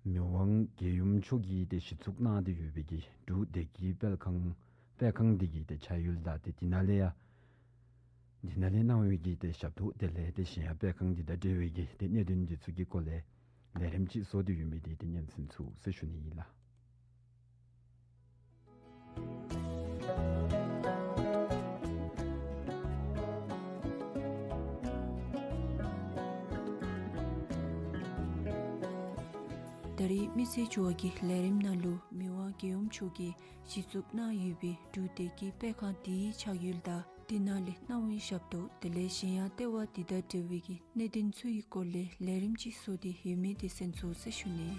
མི་དབང་རྒྱལ་ཡུམ་མཆོག་གིས་ཏེ་གཞི་བཙུགས་གནང་སྟེ་ཡོད་པའི་གི་འབྲུག་བདེ་སྐྱིད་དཔལ་ཁང་དཔེ་ཁང་འདི་གི་ཏེ་ཕྱག་ཡུལ་དང་ཏེ་འདི་ནང་ལས་ཡང་འདི་ནང་ལས་གནང་བའི་གི་ཏེ་ཞབས་ཏོག་དེ་ལས་ཏེ་གཞན་ཡང་དཔེ་ཁང་འདི་དང་འབྲེལ་བའི་གི་ཏེ་གནད་དོན་འདི་ཚུ་གི་སྐོར་ལས་ལས་རིམ་ཅིག་བཟོ་སྟེ་ཡོད་མི་འདི་ཏེ་ཉན་གསན་ཚུགས་ཟེར་ཞུ་ནི་ཨིན་ལགས། ད་རེས་མི་ཚེ་འགྱུར་བ་གི་ལས་རིམ་ནང་ལུ་མི་དབང་རྒྱལ་ཡུམ་མཆོག་གིས་གཞི་བཙུགས་གནང་ཡོད་པའི་འབྲུག་བདེ་སྐྱིད་དཔེ་ཁང་འདིའི་ཕྱག་ཡུལ་དང་འདི་ནང་ལས་གནང་བའི་ཞབས་ཏོག་དེ་ལས་གཞན་ཡང་ལྟེ་བ་འདི་དང་འབྲེལ་བའི་གི་གནད་དོན་ཚུ་གི་སྐོར་ལས་ལས་རིམ་ཅིག་བཟོ་སྟེ་ཡོད་མི་འདི་གསན་ཚུགས་ཟེར་ཞུ་ནི།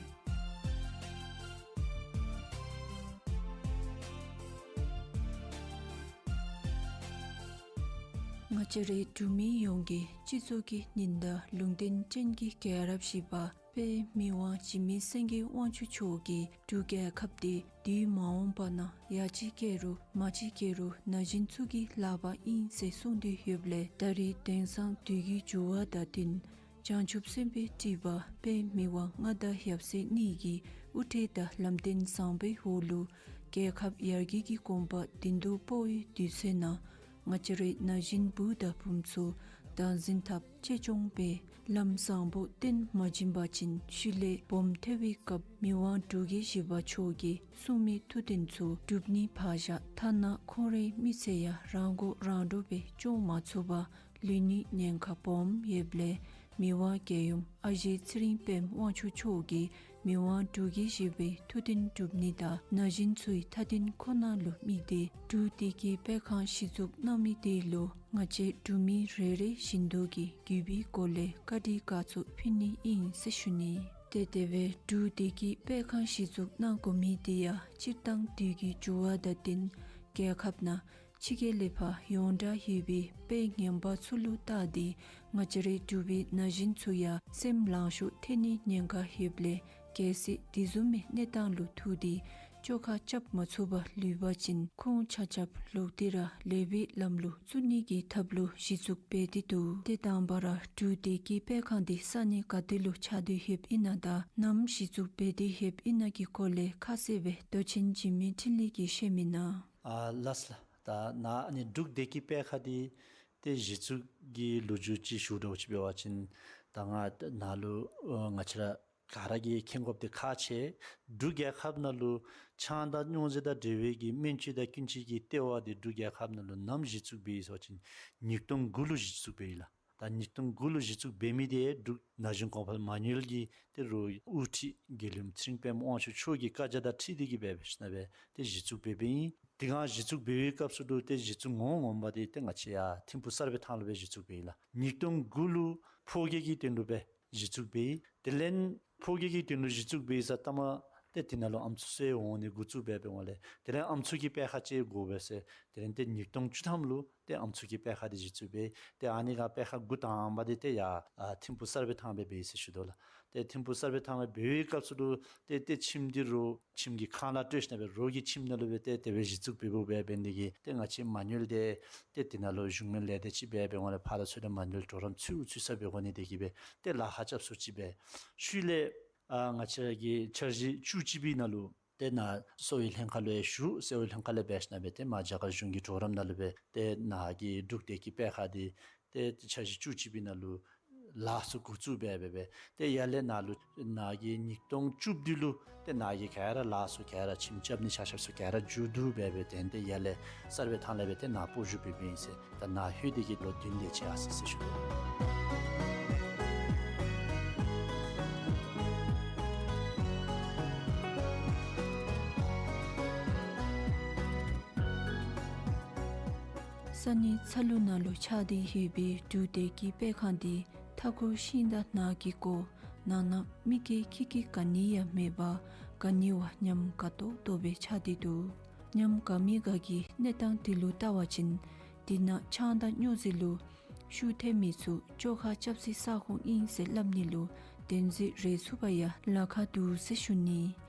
ང་བཅས་རའི་འབྲུག་མི་ཡོངས་ཀྱི་སྤྱི་ཚོགས་ཀྱི་ཉི་ཟླ་ལུང་བསྟན་ཅན་གྱི་རྒྱལ་རབས་བཞི་པ་དཔལ་མི་དབང་འཇིགས་མེད་སེང་གེ་དབང་ཕྱུག་མཆོག་གིས་འབྲུག་རྒྱལ་ཁབ་འདི་དུས་མ་འོངས་པ་ན་ཡར་རྒྱས་རྒྱས་རུང་མར་རྒྱས་རྒྱས་རུང་ན་གཞོན་ཚུ་གི་ལག་པར་ཨིན་ཟེར་གསུངས་ཏེ་ཡོདཔ་ལས་ད་རེས་དེང་སང་དུས་ཀྱི་འགྱུར་བ་དང་བསྟུན་བྱང་ཆུབ་སེམས་དཔའི་སྤྲུལ་པ་དཔལ་མི་དབང་མངའ་བདག་ཡབ་སྲས་གཉིས་ཀྱི་དབུ་ཁྲིད་དང་ལམ་སྟོན་བཟང་པོའི་འོག་ལུ་རྒྱལ་ཁབ་ཡར་རྒྱས་ཀྱི་གོམ་པ་མདུན་དུ་སྤོ་བའི་དུས་ཚོད་ནང་ང་བཅས་རའི་ན་གཞོན་བུ་དང་བུམོ་ཚུ་བདག་འཛིན་འཐབ་གཅེས་སྐྱོང་འབད་ལམ་བཟང་པོ་སྟོན་མ་བྱིན་པ་ཅིན་ཤུལ་ལས་སྦོམ་ཐལ་བའི་སྐབས་མི་དབང་འབྲུག་རྒྱལ་བཞི་པ་མཆོག་གིས་གསུངས་མི་ཐུགས་དོན་ཚུ་འགྲུབ་ནི་ཕར་བཞག་ཐ་ན་ཁོང་རའི་མི་ཚེ་ཡང་རང་མགོ་རང་འདྲོངས་སྦེ་སྐྱོང་མ་ཚུགས་པར་ལུས་ནི་ཉེན་ཁ་སྦོམ་ཡོདཔ་ལས་མི་དབང་རྒྱལ་ཡུམ་ཨ་ཞེ་ཚེ་རིང་པདྨ་དབང་ཕྱུག་མཆོག་གིས་མི་དབང་འབྲུག་རྒྱལ་བཞི་པའི་ཐུགས་དོན་སྒྲུབ་ནི་དང་ན་གཞོན་ཚུའི་མཐའ་དོན་ཁོ་ན་ལུ་དམིགས་ཏེ་འབྲུག་བདེ་སྐྱིད་དཔེ་ཁང་གཞི་བཙུགས་གནང་མི་དེ་ལུ་ང་བཅས་འབྲུག་མི་རེ་རེ་བཞིན་དུ་གིས་གུས་པའི་སྒོ་ལས་བཀའ་དྲིན་དགའ་ཚོར་ཕུལ་ནི་ཨིན་ཟེར་ཞུ་ནི། ཏེ་དེ་སྦེ་འབྲུག་བདེ་སྐྱིད་དཔེ་ཁང་གཞི་བཙུགས་གནང་དགོ་མི་དེ་ཡང་སྤྱིར་བཏང་དུས་ཀྱི་འགྱུར་བ་དང་བསྟུན་རྒྱལ་ཁབ་ནང་ཕྱི་རྒྱལ་ལས་ཕར་ཡོངས་གྲགས་ཡོད་པའི་དཔེ་ངན་པ་ཚུ་ལུ་བལྟ་སྟེ་ང་བཅས་རའི་འབྲུག་པའི་ན་གཞོན་ཚུ་ཡང་སེམས་ལང་ཤོར་ཐལ་ནི་ཉེན་ཁ་ཡོདཔ་ལས་གལ་སྲིད་དེ་བཟུམ་མའི་གནས་སྟངས་ལུ་ཐུག་སྟེ་ བཅོ་ཁ་རྐྱབ་མ་ཚུགས་པར་ལུས་པ་ཅིན་ཁོང་ཆ་ཁྱབ་ལོག་སྟེ་ར་ལེགས་པའི་ལམ་ལུ་བཙུགས་ནི་གི་ཐབས་ལུ་གཞི་བཙུགས་འབད་དེ་འདུག། ཏེ་དང་པ་ར་འབྲུག་བདེ་སྐྱིད་སྤེལ་ཁང་འདི་ས་གནས་ག་ཏེ་ལུ་ཆགས་ཏེ་ཡོདཔ་ཨིན་ན་དང་ནམ་གཞི་བཙུགས་འབད་དེ་ཡོདཔ་ཨིན་ན་གི་སྐོར་ལས་ཁ་གསལ་སྦེ་མདོ་ཆེན་འཇིགས་མེད་འཕྲིན་ལས་ཀྱིས་བཤད་མི་ན། ཨ་ལགས་ལགས། ད་ནཱ་ཨ་ནི་འབྲུག་བདེ་སྐྱིད་སྤེལ་ཁང་འདི་ཏེ་གཞི་བཙུགས་ཀྱི་ལོ་རྒྱུས་ཅིག་ཞུ་དོ་ཅིག་འབད་བ་ཅིན་ད་ང་ནཱ་ལུ་ཨ་ང་བཅས་ར་ག་ར་གིས་མཁྱེན་དགོཔ་འདི་ཁག་ཆེ། འབྲུག་རྒྱལ་ཁབ་ནང་ལུ་ཆང་དང་སྨྱོ་རྫས་དང་འབྲེལ་བའི་གི་སྨན་བཅོས་དང་སྐྱོན་བཅོས་ཀྱི་ལྟེ་བ་འདི་འབྲུག་རྒྱལ་ཁབ་ནང་ལུ་ནམ་གཞི་བཙུགས་འབད་ཡི་ཟེར་བ་ཅིན་ཉིས་སྟོང་དགུ་ལུ་གཞི་བཙུགས་འབད་ཡི་ལགས། ད་ཉིས་སྟོང་དགུ་ལུ་གཞི་བཙུགས་འབད་མི་འདི་འབྲུག་ན་གཞོན་གོང་འཕེལ་མ་དངུལ་གྱི་ཏེ་རུ་དབུ་ཁྲིད་དགེ་འདུན་ཚེ་རིང་པདྨ་དབང་ཕྱུག་མཆོག་གི་བཀའ་རྒྱ་དང་འཁྲིལ་ཏེ་གིས་འབད་འབད་ཞིནམ་ལས་ཏེ་གཞི་བཙུགས་འབད་འབདཝ་ཨིན། དེ་སྒང་གཞི་བཙུགས་འབད་བའི་སྐབས་སུ་ལུ་ཏེ་གཞི་བཙུགས་ངོ་ངོ་མ་འདི་ཏེ་ང་བཅས་ཡར་ཐིམ་ཕུ་གསར་སྤེལ་ཐང་ལུ་སྦེ་གཞི་བཙུགས་འབད་ཡི་ལགས། ཉིས་སྟོང་དགུ་ལུ་ཕོ་སྐྱེས་ཀྱི་དོན་ལུ་སྦེ་གཞི་བཙུགས་འབད་ཡི། དེ་ལས་ཕོ་སྐྱེས་ཀྱི་དོན་ལུ་གཞི་བཙུགས་འབད་ཡི་ཟེར་ལྟ་མ་ཏེ་དེ་ནང་ལུ་ཨམ་སྲུ་ཚུ་འོང་ནི་འགོ་བཙུགས་འབད་འབདཝ་ལས་དེ་ལས་ཨམ་སྲུ་གི་སྤེལ་ཁང་ཅིག་དགོ་པས་ཟེར། དེ་ལས་ཏེ་ཉིས་སྟོང་བཅུ་ཐམ་ལུ་ཏེ་ཨམ་སྲུ་གི་སྤེལ་ཁང་འདི་གཞི་བཙུགས་འབད་ཡི། ཏེ་ཨ་ནི་སྒང་སྤེལ་ཁང་འགོ་དང་པ་འདི་ཏེ་ཡར་ཨ་ཐིམ་ཕུ་གསར་སྤེལ་ཐང་སྦེ་འབད་ཡི་ཟེར་ཞུ་དོ་ལགས། ཏེ་ཐིམ་ཕུ་གསར་སྤེལ་ཐང་སྦེ་འབད་བའི་སྐབས་སུ་ལུ་ཏེ་ཏེ་ཁྱིམ་འདི་རོགས་ཁྱིམ་གྱི་ཁང་གླ་སྤྲོད་ཞིནམ་ལས་རོགས་ཀྱི་ཁྱིམ་ནང་ལུ་སྦེ་ཏེ་དེ་སྦེ་གཞི་བཙུགས་འབད་འབདཝ་འབད་འབད་ནི་དེ་གིས་ཏེ་ང་བཅས་མ་དངུལ་འདི་ཏེ་དེ་ནང་ལུ་གཞུང་མིན་ལས་སྡེ་ཅིག་འབད་འབདཝ་ལས་ཕར་ལས་ཚུར་ལས་མ་དངུལ་གྲོགས་རམ་ཚུ་ཚུ་ས་འབད་དགོ་ནི་དེ་གིས་སྦེ་ཏེ་ལཱ་ཁག་རྐྱབ་སུ་ཅིག་སྦེ་ཤུལ་ལས་ཨ་ང་བཅས་ར་གི་འཆར་གཞི་བཅུ་གཅིག་པའི་ནང་ལུ་ཏེ་ནཱ་གསོ་བའི་ལྷན་ཁག་ལུ་ཡང་ཞུ། གསོ་བའི་ལྷན་ཁག་ལས་འབད་ཞིནམ་ལས་ཏེ་མར་རྒྱ་གར་གཞུང་གི་གྲོགས་རམ་ནང་ལུ་སྦེ་ཏེ་ནཱ་གི་འབྲུག་བདེ་སྐྱིད་སྤེལ་ཁང་འདི་ཏེ་འཆར་གཞི་བཅུ་གཅིག་པའི་ནང་ལུ་ལཱ་ཚུ་འགོ་བཙུགས་འབད་འབད་འབད་ཏེ་ཡར་ལས་ནཱ་ལུ་ནཱ་གི་ཉིས་སྟོང་བཅུ་བདུན་ལུ་ཏེ་ནཱ་གི་ག་ར་ལཱ་ཚུ་ག་ར་ཁྱིམ་རྐྱབ་ནི་ཆ་ཁྱབ་ཚུ་ག་ར་མཇུག་བསྡུ་འབད་འབད་ཏེ་ཏེ་ཡར་ལས་གསར་སྤེལ་ཐང་ལས་སྦེ་ཏེ་ནཱ་སྤོ་བཞུགས་འབད་འབདཝ་ཨིན་ཟེར། ད་ནཱ་ལྷོད་དེ་གིས་ལོ་བདུན་དེ་ཅིག་ཡར་སོ་ཡི་ཟེར་ཞུ་དོ། ས་གནས་ཚ་ལུ་ནང་ལུ་ཆགས་ཏེ་ཡོད་པའི་འབྲུག་བདེ་སྐྱིད་སྤེལ་ཁང་འདི་མཐའ་འཁོར་ཤིང་དང་ནགས་ཀྱིས་བསྐོར། ནང་ན་མི་སྐྱེ་ཁྱི་སྐྱེ་ག་ནི་ཡང་མེད་པར་ག་ནི་བ་ཉམས་དགའ་ཏོག་ཏོ་སྦེ་ཆགས་ཏེ་འདུག། ཉམས་དགའ་མི་དགའ་གི་གནས་སྟངས་དེ་ལུ་བལྟ་བ་ཅིན་འདི་ནང་ཆང་དང་སྨྱོ་རྫས་ལུ་ཤུགས་ཐེབས་མི་ཚུ་བཅོ་ཁ་རྐྱབ་སའི་ས་ཁོངས་ཨིན་ཟེར་སླབ་ནི་ལུ་བདེན་འཛིན་རེ་ཚུགས་པར་ཡང་ལཱ་ཁག་འདུག་ཟེར་ཞུ་ནི།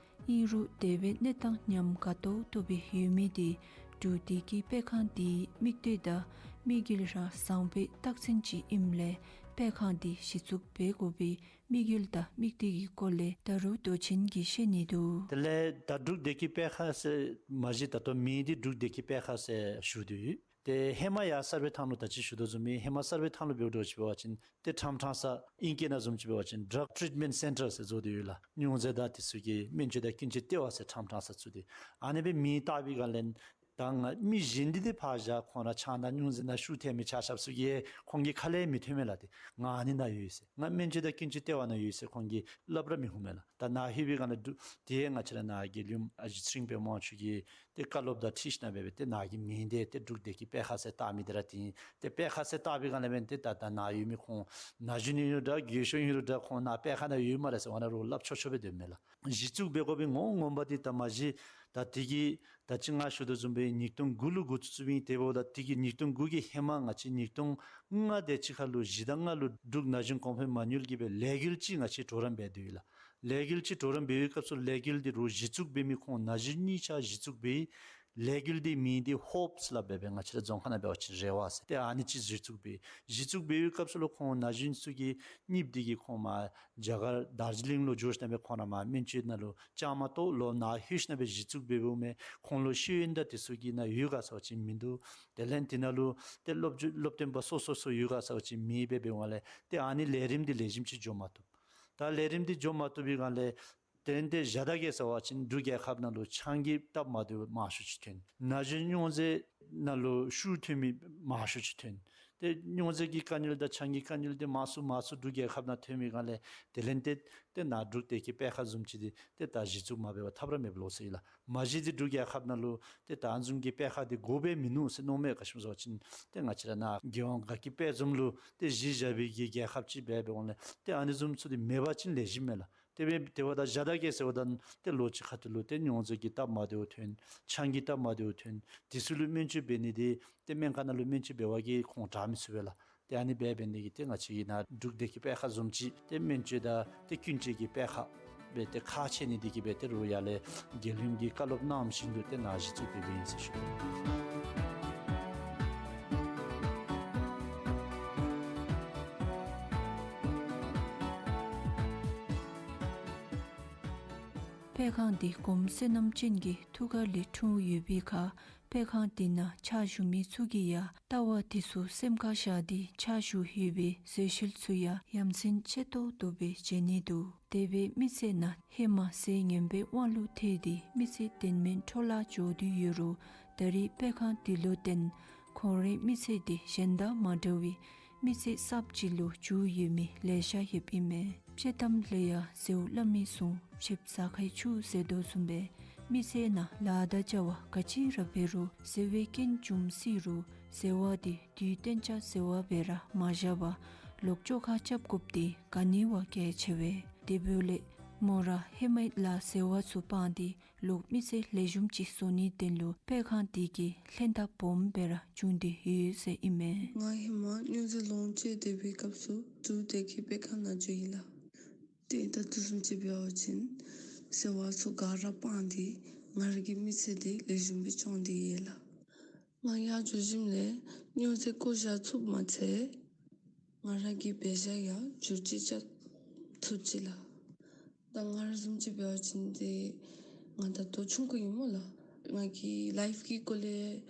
ཨིན་རུང་དེ་སྦེ་གནས་སྟངས་ཉམས་དགའ་ཏོག་ཏོ་སྦེ་ཡོད་མི་འདི་འབྲུག་བདེ་སྐྱིད་སྤེལ་ཁང་འདིའི་མིག་ལྟོས་དང་དམིགས་ཡུལ་ར་བཟང་པོའི་རྟགས་མཚན་ཅིག་ཨིནམ་ལས་སྤེལ་ཁང་འདི་གཞི་བཙུགས་འབད་དགོ་པའི་དམིགས་ཡུལ་དང་དམིགས་གཏད་ཀྱི་སྐོར་ལས་ད་རུང་མདོ་ཆེན་གྱིས་བཤད་ནི་འདུག། དེ་ལས་ད་འབྲུག་བདེ་སྐྱིད་སྤེལ་ཁང་ཟེར་མ་གཞི་ད་ལྟོ་མིང་འདི་འབྲུག་བདེ་སྐྱིད་སྤེལ་ཁང་ཟེར་ཞུ་དོ་ཡོད། ཏེ་ཧེ་མ་ཡར་གསར་སྤེལ་ཐང་ལུ་ད་ཅི་ཞུ་དོ་བཟུམ་སྦེ་ཧེ་མ་གསར་སྤེལ་ཐང་ལུ་འབདཝ་ད་ཅིག་འབད་བ་ཅིན་ཏེ་ཁྲམ་ཁྲང་ས་ཨིང་སྐད་ནང་བཟུམ་ཅིག་འབད་བ་ཅིན་Drug Treatment Center ཟེར་བཟོ་སྟེ་ཡོད་ལགས། སྨྱོ་རྫས་དང་དེ་ཚུ་གི་སྨན་བཅོས་དང་སྐྱོན་བཅོས་ལྟེ་བ་ཟེར་ཁྲམ་ཁྲང་ས་བཙུགས་ཏེ་ཨ་ནི་སྦེ་མིང་བཏགས་པའི་སྒང་ལས་ད་ང་མི་གཞན་འདི་ཏེ་ཕར་བཞག་ཁོང་ར་ཆང་དང་སྨྱོ་རྫས་ནང་ཤུགས་ཐེབས་མི་ཆ་ཁྱབ་ཚུ་གིས་ཁོང་གི་ཁ་ལས་མི་ཐོན་མས་ལགས། ཏེ་ང་ཨ་ནི་ནང་ཡོད་ཟེར། ང་སྨན་བཅོས་དང་སྐྱོན་བཅོས་ལྟེ་བ་ནང་ཡོད་ཟེར་ཁོང་གིས་སླབ་ར་མི་ཧུམ་མས་ལགས། ད་ནཱ་ལྷོད་པའི་སྒང་ལས་འབྲུག་དེ་ང་བཅས་ར་ནཱ་དགེ་འདུན་ཨ་ཞེ་ཚེ་རིང་པདྨ་དབང་ཕྱུག་གི་ཏེ་བཀའ་སློབ་དང་འཁྲིལ་ཞིནམ་ལས་འབད་འབད་ཏེ་ནཱ་གི་མིང་འདི་ཏེ་འབྲུག་བདེ་སྐྱིད་སྤེལ་ཁང་ཟེར་བཏགས་མི་འདི་ར་དེ་ཨིན། ཏེ་སྤེལ་ཁང་ཟེར་བཏགས་པའི་སྒང་ལས་འབད་ཏེ་ད་ད་ནཱ་ཡོད་མི་ཁོང་ན་གཞོན་ཨིན་རུང་འདྲ་རྒས་གཞོན་ཨིན་རུང་འདྲ་ཁོང་ནཱ་སྤེལ་ཁང་ནང་ཡོད་སྨ་རེ་ཟེར་འོ་ན་རོགས་སླབ་ཆོག་ཆོག་སྦེ་སྡོདཔ་མས་ལགས། གཞི་བཙུགས་འབད་དགོ་པའི་ངོ་ངོ་མ་འདི་ད་མ་གཞི་ད་དེ་གི་ད་ཅི་ང་ཞུ་དོ་བཟུམ་སྦེ་ཉིས་སྟོང་དགུ་ལུ་འགོ་བཙུགས་བཙུགསཔ་ཨིན། དེ་འབདཝ་ད་དེ་གི་ཉིས་སྟོང་དགུ་གི་ཧེ་མ་ང་བཅས་ཉིས་སྟོང་ལྔ་དེ་ཅིག་ཁར་ལུ་བཞི་དང་ལྔ་ལུ་འབྲུག་ན་གཞོན་གོང་འཕེལ་མ་དངུལ་གྱིས་སྦེ་ལས་འགུལ་ཅིག་ང་བཅས་གྲོགས་རམ་འབད་དེ་ཡོད་ལགས། ལས་འགུལ་ཅིག་གྲོགས་རམ་འབད་བའི་སྐབས་སུ་ལས་འགུལ་འདི་རུ་གཞི་བཙུགས་འབད་མི་ཁོང་ན་གཞོན་གཉིས་ཆ་གཞི་བཙུགས་འབད་ཡི། ལས་འགུལ་འདི་མིང་འདི་ཧོབ་སླབ་འབད་འབད་ང་བཅས་ར་རྫོང་ཁ་ནང་འབད་བ་ཅིན་རེ་བ་ཟེར། ཏེ་ཨ་ནི་ཅིག་གཞི་བཙུགས་འབད་ཡི། གཞི་བཙུགས་འབད་བའི་སྐབས་སུ་ལུ་ཁོང་ན་གཞོན་ཚུ་གིས་གཉིསཔོ་འདི་གིས་ཁོང་མར་རྒྱ་གར་དར་ཇི་ལིང་ལུ་འགྱོ་ཞིནམ་ལས་འབད་ཁོང་ར་མར་སྨན་བཅོས་ནང་ལུ་བཅའ་མར་གཏོགས་ལོག་ནཱ་ལྷོད་ཞིནམ་ལས་འབད་གཞི་བཙུགས་འབད་འབདཝ་མས། ཁོང་ལུ་ཤེས་ཡོན་དང་དེ་ཚུ་གི་ནང་ཡོད་ག་ཟེར་བ་ཅིན་མིན་འདུག། དེ་ལས་དེ་ནང་ལུ་ཏེ་སློབ་སྦྱོང་སློབ་སྟོན་པ་སོ་སོ་སོ་ཡོད་ག་ཟེར་བ་ཅིན་མེད་པས། འབདཝ་ལས་ཏེ་ཨ་ནི་ལས་རིམ་འདི་ལེགས་ཤོམ་ཅིག་འགྱོ་མ་བཏུབ། ད་ལས་རིམ་འདི་འགྱོ་མ་བཏུབ་པའི་སྒང་ལས་ཏན་ཏན་བཞག་ད་གེ་ཟེར་བ་ཅིན་འབྲུག་རྒྱལ་ཁབ་ནང་ལུ་ཆང་གི་སྟབས་མ་བདེཝ་མང་ཤོས་ཅིག་ཐོན། ན་གཞོན་སྨྱོ་རྫས་ནང་ལུ་ཤུགས་ཐོན་མི་མང་ཤོས་ཅིག་ཐོན། ཏེ་སྨྱོ་རྫས་ཀྱི་དཀའ་ངལ་དང་ཆང་གི་དཀའ་ངལ་འདི་མང་སུ་མང་སུ་འབྲུག་རྒྱལ་ཁབ་ནང་ཐོན་མི་སྒང་ལས་དེ་ལས་ཏེ་ཏེ་ནཱ་འབྲུག་བདེ་སྐྱིད་སྤེལ་ཁང་བཟུམ་ཅིག་འདི་ཏེ་ད་གཞི་བཙུགས་མ་འབད་བར་ཐབས་ར་མེདཔ་ལོ་ཟེར་ཨིན་ལགས། མ་གཞི་འདི་འབྲུག་རྒྱལ་ཁབ་ནང་ལུ་ཏེ་ད་ཨ་ནི་བཟུམ་གྱི་སྤེལ་ཁང་འདི་དགོ་པས་མིན་ནུག་ཟེར་མནོཝ་མས། ག་ཅི་སྨོ་ཟེར་བ་ཅིན་ཏེ་ང་བཅས་ར་ནཱ་རྒྱལ་ཡོངས་དགའ་སྐྱིད་དཔལ་འཛོམས་ལུ་ཏེ་གཞི་བཞག་པའི་གི་རྒྱལ་ཁབ་ཅིག་འབད་འབདཝ་ལས་ཏེ་ཨ་ནི་བཟུམ་ཚུ་འདི་མེད་པ་ཅིན་ལེགས་ཤོམ་མས་ལགས། དེ་སྦེ་དེ་འབདཝ་ད་བཞག་ད་གེ་ཟེརཝ་ད་ཏེ་ལོག་ཅིག་ཁ་ཐུག་ལུ་ཏེ་སྨྱོ་རྫས་ཀྱི་སྟབས་མ་བདེཝ་ཐོན། ཆང་གི་སྟབས་མ་བདེཝ་ཐོན། དེ་ཚུ་ལུ་སྨན་བཅོས་འབད་ནི་འདི་ཏེ་སྨན་ཁང་ནང་ལུ་སྨན་བཅོས་འབད་བ་གིས་ཁོང་དྲག་མི་ཚུགས་པས་ལགས། ཏེ་ཨ་ནི་འབད་འབད་ནི་དེ་གིས་ཏེ་ང་བཅས་ཀྱི་ནཱ་འབྲུག་བདེ་སྐྱིད་སྤེལ་ཁང་བཟུམ་ཅིག་ཏེ་སྨན་བཅོས་དང་ཏེ་སྐྱོན་བཅོས་ཀྱི་སྤེལ་ཁང་ སྦེ་ཏེ་ཁག་ཆེ་ནི་འདི་གིས་སྦེ་ཏེ་རུང་ཡར་ལས་རྒྱལ་ཡུམ་གྱིས་བཀའ་སློབ་གནང་བཞིན་དུ་ཏེ་ནཱ་གཞི་བཙུགས་འབད་འབདཝ་ཨིན་ཟེར་ཞུ། སྤེལ་ཁང་འདི་སྒོམ་བསོད་ནམས་ཅན་གྱི་ཐུགས་ཀ་ལས་འཁྲུངས་ཡོད་པའི་ཁར་སྤེལ་ཁང་འདི་ནང་ཕྱག་ཞུ་མི་ཚུ་གིས་ཡང་ལྟ་བ་འདི་ཚུ་སེམས་ཁར་བཞག་སྟེ་ཕྱག་ཞུ་ཡོད་པའི་བཟོད་གཤིས་ཚུ་ཡང་ཡ་མཚན་ཆེ་ཏོག་ཏོ་སྦེ་བྱོན་ནི་འདུག། དེ་སྦེ་མི་ཚེ་ནང་ཧེ་མ་ཟས་ངན་པའི་དབང་ལུ་ཐལ་ཏེ་མི་ཚེ་ལྡན་མིན་འཕྲོ་བརླག་འགྱོ་སྟེ་ཡོད་རུང་ད་རིས་སྤེལ་ཁང་འདི་ལུ་བརྟེན་ཁོང་རའི་མི་ཚེ་འདི་གཞན་དང་མ་འདྲ་བའི་མི་ཚེ་གསརཔ་ཅིག་ལུ་འགྱུར་ཡོད་མི་ལེ་ཤ་ཡོདཔ་ཨིན་མས། དཔྱེ་གཏམ་ལས་ཡང་ཟེརཝ་བླ་མའི་གསུང་ཆིབས་ཟ་ཁའི་ཆུ་ཟེར་དོ་བཟུམ་སྦེ་མི་ཚེ་ནང་ལཱ་དང་བྱ་བ་ག་ཅི་ར་འབད་རུང་ཟེར་བའི་རྐྱེན་བྱུང་སྲིད་རུང་ཟེར་བ་འདི་དུས་གཏན་འཇགས་ཟེར་བ་སྦེ་ར་མ་བཞག་པར་ལོག་བཅོ་ཁ་རྐྱབ་དགོཔ་འདི་ག་ནི་བ་གལ་ཆེ་བས། དེ་འབདཝ་ལས་མོ་ར་ཧེ་མའི་ལཱ་ཟེར་བ་ཚུ་སྤངས་ཏེ་ལོག་མི་ཚེ་ལེགས་ཤོམ་ཅིག་བཟོ་ནིའི་དོན་ལུ་སྤེལ་ཁང་འདི་གིས་ལྷན་ཐབས་སྦོམ་སྦེ་ར་བྱུང་སྟེ་ཡོད་ཟེར་ཨིན་མས། ང་ཧེ་མ་སྨྱོ་རྫས་ལོངས་སྤྱོད་སྡོད་པའི་སྐབས་སུ་འབྲུག་སྡེ་དགེ་སྤེལ་ཁང་ནང་འགྱོ་ཡི་ལགས། ཏེ་ད་ལྟོ་བཟུམ་ཅིག་འབད་བ་ཅིན་ཟེར་བ་ཚུ་ག་ར་སྤངས་ཏེ་ང་ར་གི་མི་ཚེ་འདི་ལེགས་ཤོམ་སྦེ་སྐྱོང་སྟེ་ཡོད་ལགས། ང་ཡར་འགྱོ་ཞིནམ་ལས་སྨྱོ་རྫས་བཀོ་བཞག་ཚུགསཔ་མ་ཚད་ང་ར་གི་འབད་བཞག་ཡང་བསྒྱུར་བཅོས་རྐྱབ་ཚུགས་ཅི་ལགས། ད་ང་ར་བཟུམ་ཅིག་འབད་བ་ཅིན་ཏེ་ང་ད་ལྟོ་ཆུང་ཀུ་ཨིན་སྨོ་ལགས། ང་གིས་ལའིཕ་གི་སྐོར་ལས་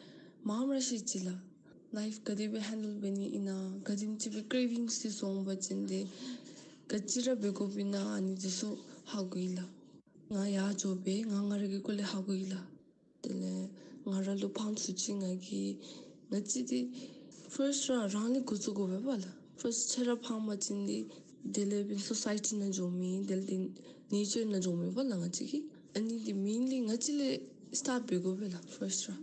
མངམ་ར་ཤེས་ཅི་ལགས། ལའིཕ་ག་དེ་སྦེ་ཧེན་ཌལ་འབད་ནི་ཨིན་ན་ག་དེམ་ཅིག་སྦེ་ཀེ་རེ་ཝིངས་འདི་སོང་པ་ཅིན་ཏེ་ག་ཅི་ར་འབད་དགོཔ་ཨིན་ན་ཨ་ནི་འདི་ཚུ་ཧ་གོ་ཡི་ལགས། ང་ཡར་འགྱོ་སྦེ་ང་ང་ར་གི་སྐོར་ལས་ཧ་གོ་ཡི་ལགས། དེ་ལས་ང་ར་ལུ་ཕངས་ཚུགས་ཅི། ང་གིས་ང་བཅས་འདི་ཕརསཊ་ར་རང་ལས་འགོ་བཙུགས་དགོ་པས་པ་ལགས། ཕརསཊ་ཁྱོད་ར་ཕངས་པ་ཅིན་འདི་དེ་ལས་འབདན་སོ་སའི་ཊི་ནང་འགྱོ་མི་དེ་ལས་འདི་ནེ་ཅར་ནང་འགྱོ་མི་པ་ལགས། ང་བཅས་ཀྱིས་ཨ་ནི་འདི་མེན་ལི་ང་བཅས་ལས་སི་ཊཱརཊ་འབད་དགོ་པས་ལགས། ཕརསཊ་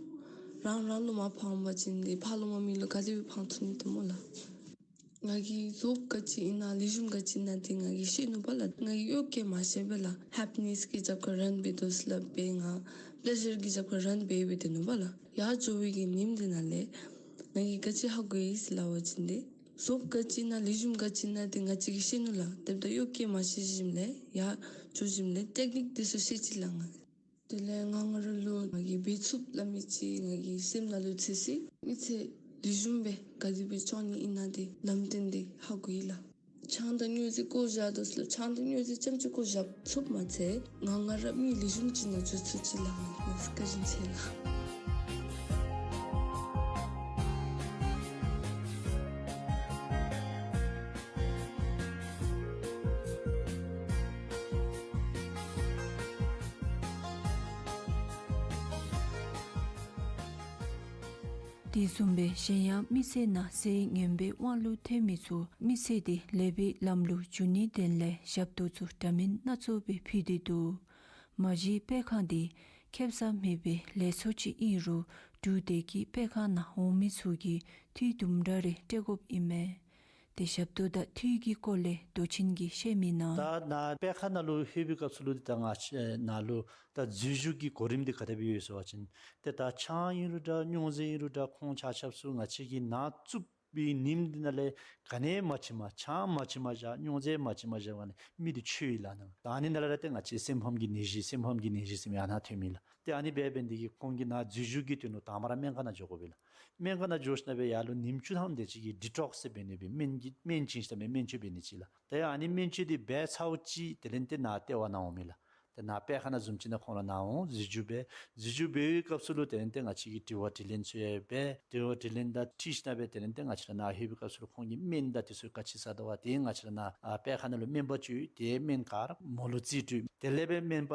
ར་རང་རང་ལུ་མ་ཕངས་པ་ཅིན་འདི་ཕར་ལུ་མ་མི་ལུ་ག་དེ་སྦེ་ཕངས་ཚུགས་ནི་འདུག་སྨོ་ལགས། ང་གིས་རྫོབ་ག་ཅི་ཨིན་ན་ལེགས་ཤོམ་ག་ཅི་ཨིན་ན་འདི་ང་གིས་ཤེས་ནུག་པ་ལགས། ང་གིས་གཡོག་གིས་མ་ཤེས་པས་ལགས། ཧེ་པི་ནེས་ཀྱི་རྒྱབ་ཁར་རན་འབད་དོ་ཟེར་སླབ་སྦེ་ང་པི་ལེ་ཞར་གྱི་རྒྱབ་ཁར་རན་འབད་འབད་སྡོད་ནུག་པ་ལགས། ཡར་འགྱོ་བའི་གི་ཉིནམ་འདི་ནང་ལས་ང་གིས་ག་ཅི་ཧ་གོ་ཡི་ཟེར་སླབ་པ་ཅིན་འདི་རྫོབ་ག་ཅི་ཨིན་ན་ལེགས་ཤོམ་ག་ཅི་ཨིན་ན་འདི་ང་བཅས་ཀྱིས་ཤེས་ནུག་ལགས། དེ་འབདཝ་ད་གཡོག་གིས་མ་ཤེས་ཞིནམ་ལས་ཡར་འགྱོ་ཞིནམ་ལས་ཊེཀ་ནིཀ་འདི་ཚུ་ཤེས་ཅི་ལགས། ང་དེ་ལས་ང་ང་ར་ལུ་ང་གིས་འབད་ཚུགསཔ་སླབ་མི་ཅིག་ང་གི་སེམས་ནང་ལུ་ཚུད་ཅི། མི་ཚེ་ལེགས་ཤོམ་སྦེ་ག་དེ་སྦེ་སྐྱོང་ནི་ཨིན་ན་འདི་ལམ་སྟོན་འདི་ཧ་གོ་ཡི་ལགས། ཆང་དང་སྨྱོ་རྫས་བཀོ་བཞག་དོ་ཟེར་ལགས། ཆང་དང་སྨྱོ་རྫས་རྐྱངམ་ཅིག་བཀོ་བཞག་ཚུགསཔ་མ་ཚད་ང་ང་ར་མི་ལེགས་ཤོམ་ཅིག་ནང་འགྱོ་ཚུགས་ཅི་ལགས། ང་བཀའ་དྲིན་ཆེ་ལགས། དེ་བཟུམ་སྦེ་གཞན་ཡང་མི་ཚེ་ནང་ཟས་ངན་པའི་དབང་ལུ་ཐལ་མི་ཚུ་མི་ཚེ་འདི་ལེགས་པའི་ལམ་ལུ་འགྱུར་ནིའི་དོན་ལས་ཞབས་ཏོག་ཚུ་འདྲ་མིན་སྣ་ཚོགས་སྦེ་ཕུལ་ཏེ་འདུག། མ་གཞི་སྤེལ་ཁང་འདི་ཁེབ་ས་མེད་པའི་ལས་ཚོགས་ཅིག་ཨིན་རུང་འབྲུག་སྡེ་དགེ་སྤེལ་ཁང་ནང་འོང་མི་ཚུ་གིས་འཐུས་དུམ་གྲ་རེ་སྤྲོད་དགོཔ་ཨིན་མས། ཏེ་ཞབས་ཏོག་དང་འཐུས་ཀྱི་སྐོར་ལས་མདོ་ཆེན་གྱིས་བཤད་མི་ནང་། ད་ནཱ་སྤེལ་ཁང་ནང་ལུ་ལྷོད་པའི་སྐབས་སུ་ལུ་ཏེ་ད་ང་བཅས་ནཱ་ལུ་ད་འཛུལ་ཞུགས་ཀྱི་གོ་རིམ་འདི་ག་དེ་སྦེ་ཡོད་ཟེར་བ་ཅིན་ཏེ་ད་ཆང་ཨིན་རུང་འདྲ་སྨྱོ་རྫས་ཨིན་རུང་འདྲ་ཁོང་ཆ་ཁྱབ་ཚུ་ང་བཅས་ཀྱིས་ནཱ་བཙུགས་པའི་ཉིནམ་འདི་ནང་ལས་ག་ནི་མ་བྱིནམ་ཆང་མ་བྱིནམ་བཞག་སྨྱོ་རྫས་མ་བྱིནམ་བཞག་པ་ནི་མི་འདི་འཆོལ་ཡི་ལགས་ན། ད་ཨ་ནི་ནང་ལས་ར་ཏེ་ང་བཅས་སེམས་ཕམ་གྱི་ནད་གཞི་སེམས་ཕམ་གྱི་ནད་གཞི་ཟེར་མི་ཨ་ནཱ་ཐོན་མི་ལགས། ཏེ་ཨ་ནི་འབད་འབདན་འདི་གིས་ཁོང་གིས་ནཱ་འཛུལ་ཞུགས་ཀྱི་དོན་ལུ་དང་པ་ར་སྨན་ཁང་ནང་འགྱོ་དགོ་པས་ལགས། སྨན་ཁང་ནང་འགྱོ་ཞིནམ་ལས་ཡར་ལུ་ཉིནམ་བཅུ་ཐམ་དེ་ཅིག་གི་ཌི་ཊོག་སི་ཟེར་འབད་ནི་སྦེ་སྨན་གྱི་སྨན་བྱིན་ཞིནམ་ལས་སྨན་བཅོས་འབད་ནི་ཅིག་ལགས། ཏེ་ཨ་ནི་སྨན་བཅོས་འདི་འབད་ཚརཝ་ཅིག་དེ་ལས་ཏེ་ནཱ་ལྟེ་བ་ནང་འོང་མི་ལགས། ཏེ་ནཱ་སྤེལ་ཁང་ནང་བཟུམ་ཅིག་ནང་ཁོང་ར་ནཱ་འོང་འཛུལ་ཞུགས་འབད། འཛུལ་ཞུགས་འབད་བའི་སྐབས་སུ་ལུ་དེ་ལས་ཏེ་ང་བཅས་ཀྱིས་དྲི་བ་དྲིས་ལན་ཚུ་ཡང་འབད། དྲི་བ་དྲིས་ལན་དང་འཁྲིལ་ཞིནམ་ལས་དེ་ལས་ཏེ་ང་བཅས་ར་ནཱ་ལྷོད་པའི་སྐབས་སུ་ལུ་ཁོང་གིས་སྨན་དང་དེ་ཚུ་ག་ཅི་ཟ་དོ་བ་དེ་ང་བཅས་ར་ནཱ་ཨ་སྤེལ་ཁང་ནང་ལུ་སྨན་པ་ཅིག་ཡོད། དེ་སྨན་ག་ར་མོ་ལུ་རྩིས་སྤྲོད། དེ་ལས་འབད་སྨན་པ་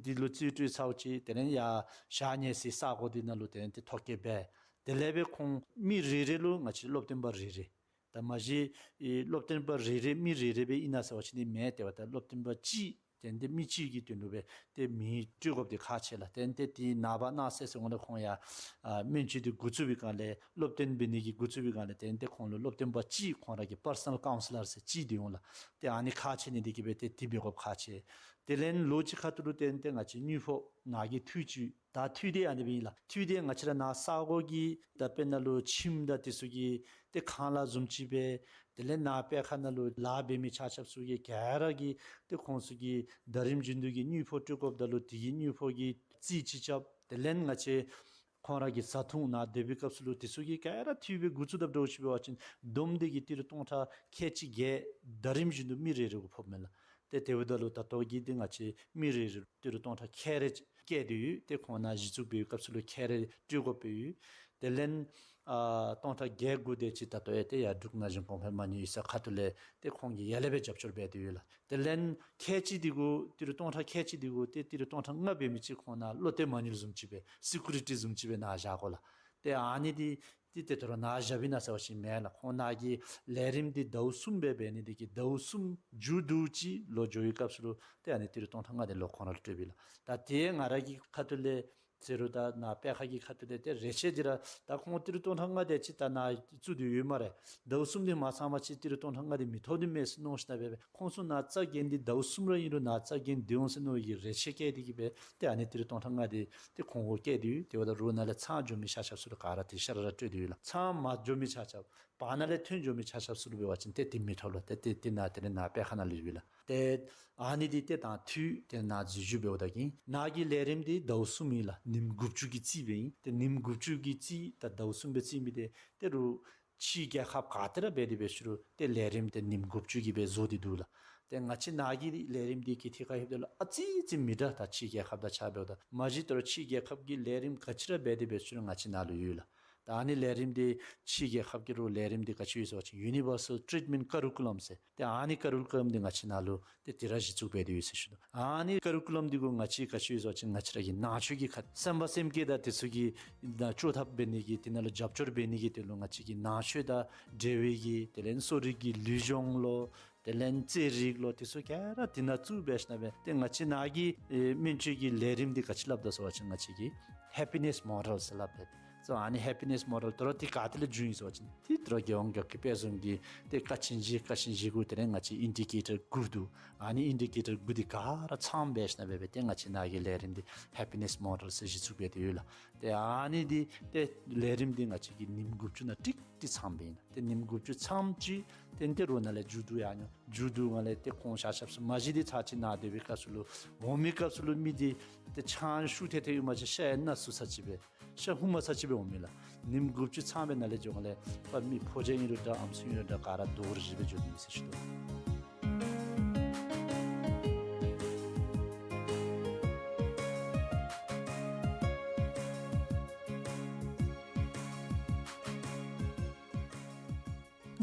འདི་ལུ་རྩིས་སྤྲོད་ཚརཝ་ཅིག་དེ་ལས་ཡར་ཞག་ཉལ་སའི་ས་གོ་འདི་ནང་ལུ་དེ་ལས་ཏེ་ཐོ་བཀོད་འབད། དེ་ལས་འབད་ཁོང་མི་རེ་རེ་ལུ་ང་བཅས་སློབ་སྟོན་པ་རེ་རེ། ད་མ་གཞི་ཨེ་སློབ་སྟོན་པ་རེ་རེ་མི་རེ་རེ་སྦེ་ཨིན་ན་ཟེར་བ་ཅིན་འདི་མེན། ཏེ་འབདཝ་ད་སློབ་སྟོན་པ་གཅིག་དེ་ལས་ཏེ་མི་གཅིག་གི་དོན་ལུ་སྦེ་ཏེ་མི་སྤྲོད་དགོཔ་འདི་ཁག་ཆེ་ལགས། དེ་ལས་ཏེ་དེའི་ནངས་པ་གནངས་ཚེ་ཟེར་འོང་ལགས། ཁོང་ཡར་ཨ་སྨན་བཅོས་འདི་འགོ་བཙུགས་པའི་སྒང་ལས་སློབ་སྟོན་འབད་ནི་གི་འགོ་བཙུགས་པའི་སྒང་ལས་དེ་ལས་ཏེ་ཁོང་ལུ་སློབ་སྟོན་པ་གཅིག་ཁོང་ར་གི་པར་སོ་ནཱལ་ཀའུན་སི་ལར་ཟེར་གཅིག་འདི་འོང་ལགས། ཏེ་ཨ་ནི་ཁག་ཆེ་ནི་འདི་གིས་སྦེ་ཏེ་དེ་འབད་དགོཔ་ཁག་ཆེ། དེ་ལས་ལོ་གཅིག་ཁ་ཐུག་ལུ་བརྟེན་ཏེ་ང་བཅས་དངུལ་ཕོགས་ནཱ་གི་འཐུས་ཅིག་ད་འཐུས་འདི་ཨ་ནི་སྦེ་ཨིན་ལགས། འཐུས་འདི་ང་བཅས་ར་ནཱ་ས་གོ་གི་ད་དཔེར་ན་ལུ་ཁྱིམ་དང་དེ་ཚུ་གི་ཏེ་ཁང་གླ་བཟུམ་ཅིག་སྦེ། དེ་ལས་ནཱ་པེ་ཁ་ནང་ལུ་ལཱ་འབད་མི་ཆ་ཁྱབ་ཚུ་གི་ག་ར་གི་ཏེ་ཁོང་ཚུ་གི་ཟླ་རིམ་བཞིན་དུ་གི་དངུལ་ཕོགས་སྤྲོད་དགོཔ་ད་ལུ་དེ་གི་དངུལ་ཕོགས་ཀྱི་རྩིས་ཅིག་རྐྱབ། དེ་ལས་ང་བཅས་ཁོང་ར་གི་བཟའ་འཐུང་ནཱ་སྡོད་པའི་སྐབས་སུ་ལུ་དེ་ཚུ་གི་ག་ར་འཐུས་སྦེ་འགོ་བཙུགས་དཔ་འདྲཝ་ཅིག་འབད་བ་ཅིན་བསྡོམས་ཏེ་གི་ཏི་རུ་སྟོང་ཕྲག་ཁལ་གཅིག་བརྒྱད་ཟླ་རིམ་བཞིན་དུ་མི་རེ་རེ་གུ་ཕོགཔ་མས་ལགས། ཏེ་དེ་འབདཝ་ད་ལུ་ད་ལྟོ་གི་འདི་ང་བཅས་མི་རེ་རེ་ཏི་རུ་སྟོང་ཕྲག་ཁལ་རེ་བཀལ་ཏེ་ཡོད། ཏེ་ཁོང་ནཱ་གཞི་བཙུགས་འབད་བའི་སྐབས་སུ་ལུ་ཁལ་རེ་སྤྲོད་དགོཔ་སྦེ་ཡོད། དེ་ལས་ཨ་སྟོང་ཕྲག་བརྒྱད་དགུ་དེ་ཅིག་ད་ལྟོ་ཡང་ཏེ་ཡར་འབྲུག་ན་གཞོན་གོང་འཕེལ་མ་དངུལ་ཡིག་ཚང་ཁ་ཐུག་ལས་ཏེ་ཁོང་གིས་ཡར་ལས་སྦེ་རྒྱབ་སྐྱོར་འབད་དེ་ཡོད་ལགས། དེ་ལས་ཁལ་གཅིག་འདི་གུ་ཏི་རུ་སྟོང་ཕྲག་ཁལ་གཅིག་འདི་གུ་ཏེ་ཏི་རུ་སྟོང་ཕྲག་ལྔ་འབད་མི་ཅིག་ཁོང་ནཱ་བློ་གཏད་མ་དངུལ་བཟུམ་ཅིག་སྦེ་སི་ཀུ་རི་ཊི་བཟུམ་ཅིག་སྦེ་ནཱ་བཞག་དགོ་ལགས། ཏེ་ཨ་ནི་འདི་ཏེ་ཏེ་ད་རུང་ནཱ་བཞག་པའི་ནང་ཟེར་བ་ཅིན་མེན་ལགས། ཁོང་ནཱ་གི་ལས་རིམ་འདི་ཟླཝ་གསུམ་སྦེ་འབད་ནི་འདི་གིས་ཟླཝ་གསུམ་མཇུག་བསྡུ་ཅིག་ལོག་འགྱོ་བའི་སྐབས་སུ་ལུ་ཏེ་ཨ་ནི་ཏི་རུ་སྟོང་ཕྲག་ལྔ་དེ་ལོག་ཁོང་ར་ལུ་སྤྲོད་པས་ལགས། ད་ཏེ་ང་ར་གི་ཁ་ཐུག་ལས་ཟེར་རུང་ད་ནཱ་པེ་ཁ་གི་ཁ་ཐུག་ལས་ཏེ་རེ་ཆེ་འདི་ར་ད་ཁོང་ཏི་རུ་སྟོང་ཕྲག་ལྔ་དེ་ཅིག་ད་ནཱ་བཙུགས་ཏེ་ཡོད་སྨ་རེ། ཟླཝ་གསུམ་འདི་མ་ཚང་པ་ཅིན་ཏི་རུ་སྟོང་ཕྲག་ལྔ་དེ་མི་ཐོབ་ནི་མས་ཟེར་མནོ་ཞིནམ་སྦེ་སྦེ་ཁོང་ཚུ་ནཱ་རྩ་འགེངས་ཏེ་ཟླཝ་གསུམ་ར་ཨིན་རུང་ནཱ་རྩ་འགེངས་སྡོད་འོང་ཟེར་མནོ་བའི་རེ་ཆེ་བསྐྱེད་དེ་གི་སྦེ་ཏེ་ཨ་ནི་ཏི་རུ་སྟོང་ཕྲག་ལྔ་དེ་ཏེ་ཁོང་གུ་བསྐྱལ་ཏེ་ཡོད། དེ་འབདཝ་ད་རོགས་ནཱ་ལས་ཚང་འགྱོ་མི་ཆ་ཁྱབ་ཚུ་ལུ་ག་ར་ཏེ་ཤ་ར་ར་སྤྲོད་དེ་ཡོད་ལགས། ཚང་མ་འགྱོ་མི་ཆ་ཁྱབ་བར་ན་ལས་ཐོན་འགྱོ་མི་ཆ་ཁྱབ་ཚུ་ལུ་འབད་བ་ཅིན་ཏེ་ཏེ་མི་ཐོབ་ལོ། ཏེ་ཏེ་ཏེ་ནཱ་ཏེ་ནཱ་པེ་ཁ་ནང་ལུ་ཡོད་ལགས། ཏེ་ཨ་ནི་འདི་ཏེ་དང་འཐུས་ཏེ་ནཱ་འཛུལ་ཞུགས་འབདཝ་ད་གི་ནཱ་གི་ལས་རིམ་འདི་ཟླཝ་གསུམ་ཨིན་ལགས། ཉིནམ་དགུ་བཅུ་གི་རྩིས་སྦེ་ཨིན། ཏེ་ཉིནམ་དགུ་བཅུ་གི་རྩིས་ད་ཟླཝ་གསུམ་སྦེ་རྩིས་མི་འདི་ཏེ་རུང་ཕྱིའི་རྒྱལ་ཁབ་ག་ཏེ་ར་འབད་དེ་འབད་ཞུ་རུང་ཏེ་ལས་རིམ་འདི་ཉིནམ་དགུ་བཅུ་གི་སྦེ་བཟོ་སྟེ་འདུག་ལགས། ཏེ་ང་བཅས་ནཱ་གི་ལས་རིམ་འདི་གི་ཐད་ཁར་ལྷོདཔ་ད་ལུ་ཨ་ཙི་ཙི་མི་འདྲ། ད་ཕྱིའི་རྒྱལ་ཁབ་དང་ཕྱདཔ་ད་མ་གཞི་ད་རུང་ཕྱིའི་རྒྱལ་ཁབ་ཀྱི་ལས་རིམ་ག་ཅི་ར་འབད་དེ་འབད་ཞུ་རུང་ང་བཅས་ནཱ་ལུ་ཡོད་ལགས། ད་ཨ་ནི་ལས་རིམ་འདི་ཕྱིའི་རྒྱལ་ཁབ་ཀྱི་རུང་ལས་རིམ་འདི་ག་ཅི་ཡོད་ཟེར་བ་ཅིན་Universal Treatment Curriculum ཟེར། ཏེ་ཨ་ནི་ཀ་རི་ཀུ་ལམ་འདི་ང་བཅས་ནཱ་ལུ་ཏེ་དེ་ར་གཞི་བཙུགས་འབད་དེ་ཡོད་ཟེར་ཞུ་དོ། ཨ་ནི་ཀ་རི་ཀུ་ལམ་འདི་གུ་ང་བཅས་ག་ཅི་ཡོད་ཟེར་བ་ཅིན་ང་བཅས་ར་གི་ནང་ཆོས་ཀྱི་ཁ་སེམས་དཔའ་སེམས་བསྐྱེད་དང་དེ་ཚུ་གི་ནང་བཅོས་ཐབས་འབད་ནི་གི་དེ་ནང་ལུ་རྒྱབ་སྐྱོར་འབད་ནི་གི་དོན་ལུ་ང་བཅས་ཀྱི་ནང་ཆོས་དང་འབྲེལ་བའི་གི་དེ་ལས་གསོ་རིག་གི་ལུས་སྦྱོང་ལོ་དེ་ལས་རྩེད་རིགས་ལོ་དེ་ཚུ་ག་ར་དེ་ནང་བཙུགས་འབད་ཞིནམ་སྦེ་ཏེ་ང་བཅས་ནཱ་གི་ཨེ་སྨན་བཅོས་ཀྱི་ལས་རིམ་འདི་ག་ཅི་སླབ་དོ་ཟེར་བ་ཅིན་ང་བཅས་ཀྱིས་Happiness Model ཟེར་སླབ་པས། སོ་ཨ་ནི་Happiness Model ད་རུང་འདི་ག་ཏེ་ལས་བྱུང་ཡི་ཟེར་བ་ཅིན་འདི་ད་རུང་རྒྱལ་ཡོངས་རྒྱལ་ཁབ་ཀྱི་དཔེ་བཟུམ་གྱི་ཏེ་ཀ་ཆེན་བཞི་ཀ་ཆེན་བཞི་གུ་དེ་ལས་ང་བཅས་ཨིན་ཌི་ཀེ་ཊར་དགུ་འདུག། ཨ་ནི་ཨིན་ཌི་ཀེ་ཊར་དགུ་འདི་ག་ར་ཚངམ་འབད་ཞིནམ་སྦེ་སྦེ་ཏེ་ང་བཅས་ནཱ་གི་ལས་རིམ་འདི་Happiness Model ཟེར་གཞི་བཙུགས་འབད་དེ་ཡོད་ལགས། ཏེ་ཨ་ནི་འདི་ཏེ་ལས་རིམ་འདི་ང་བཅས་ཀྱིས་ཉིནམ་དགུ་བཅུ་ནང་ཀྲིག་ཀྲི་ཚངམ་སྦེ་ཨིན། ཏེ་ཉིནམ་དགུ་བཅུ་ཚངམ་ཅིག་ཏེ་ཏེ་རོགས་ནཱ་ལས་མཇུག་བསྡུ་ཡར་འགྱོ། མཇུག་བསྡུ་ནང་ལས་ཏེ་ཁོང་ཆ་ཁྱབ་ཚུ་མ་གཞི་འདི་ཚར་ཅིག་ནཱ་སྡོད་པའི་སྐབས་སུ་ལུ་འོང་མི་སྐབས་སུ་ལུ་མི་འདི་ཏེ་ཆང་ཤུགས་ཐེབས་ཐེབས་ཡོད་མ་ཅིག་ཤ་ཡང་ན་ཟུག་ས་ཅིག་སྦེ་ཤ་ཧུ་མ་ས་ཅིག་སྦེ་འོང་མི་ལགས། ཉིནམ་དགུ་བཅུ་ཚངམ་སྦེ་ནཱ་ལས་འགྱོ་ནང་ལས་པ་མི་ཕོ་རྒྱས་ཨིན་རུང་འདྲ་ཨམ་སྲུ་ཨིན་རུང་འདྲ་ག་ར་དོ་རུང་རི་སྦེ་འགྱོ་ནི་ཟེར་ཞུ་དོ།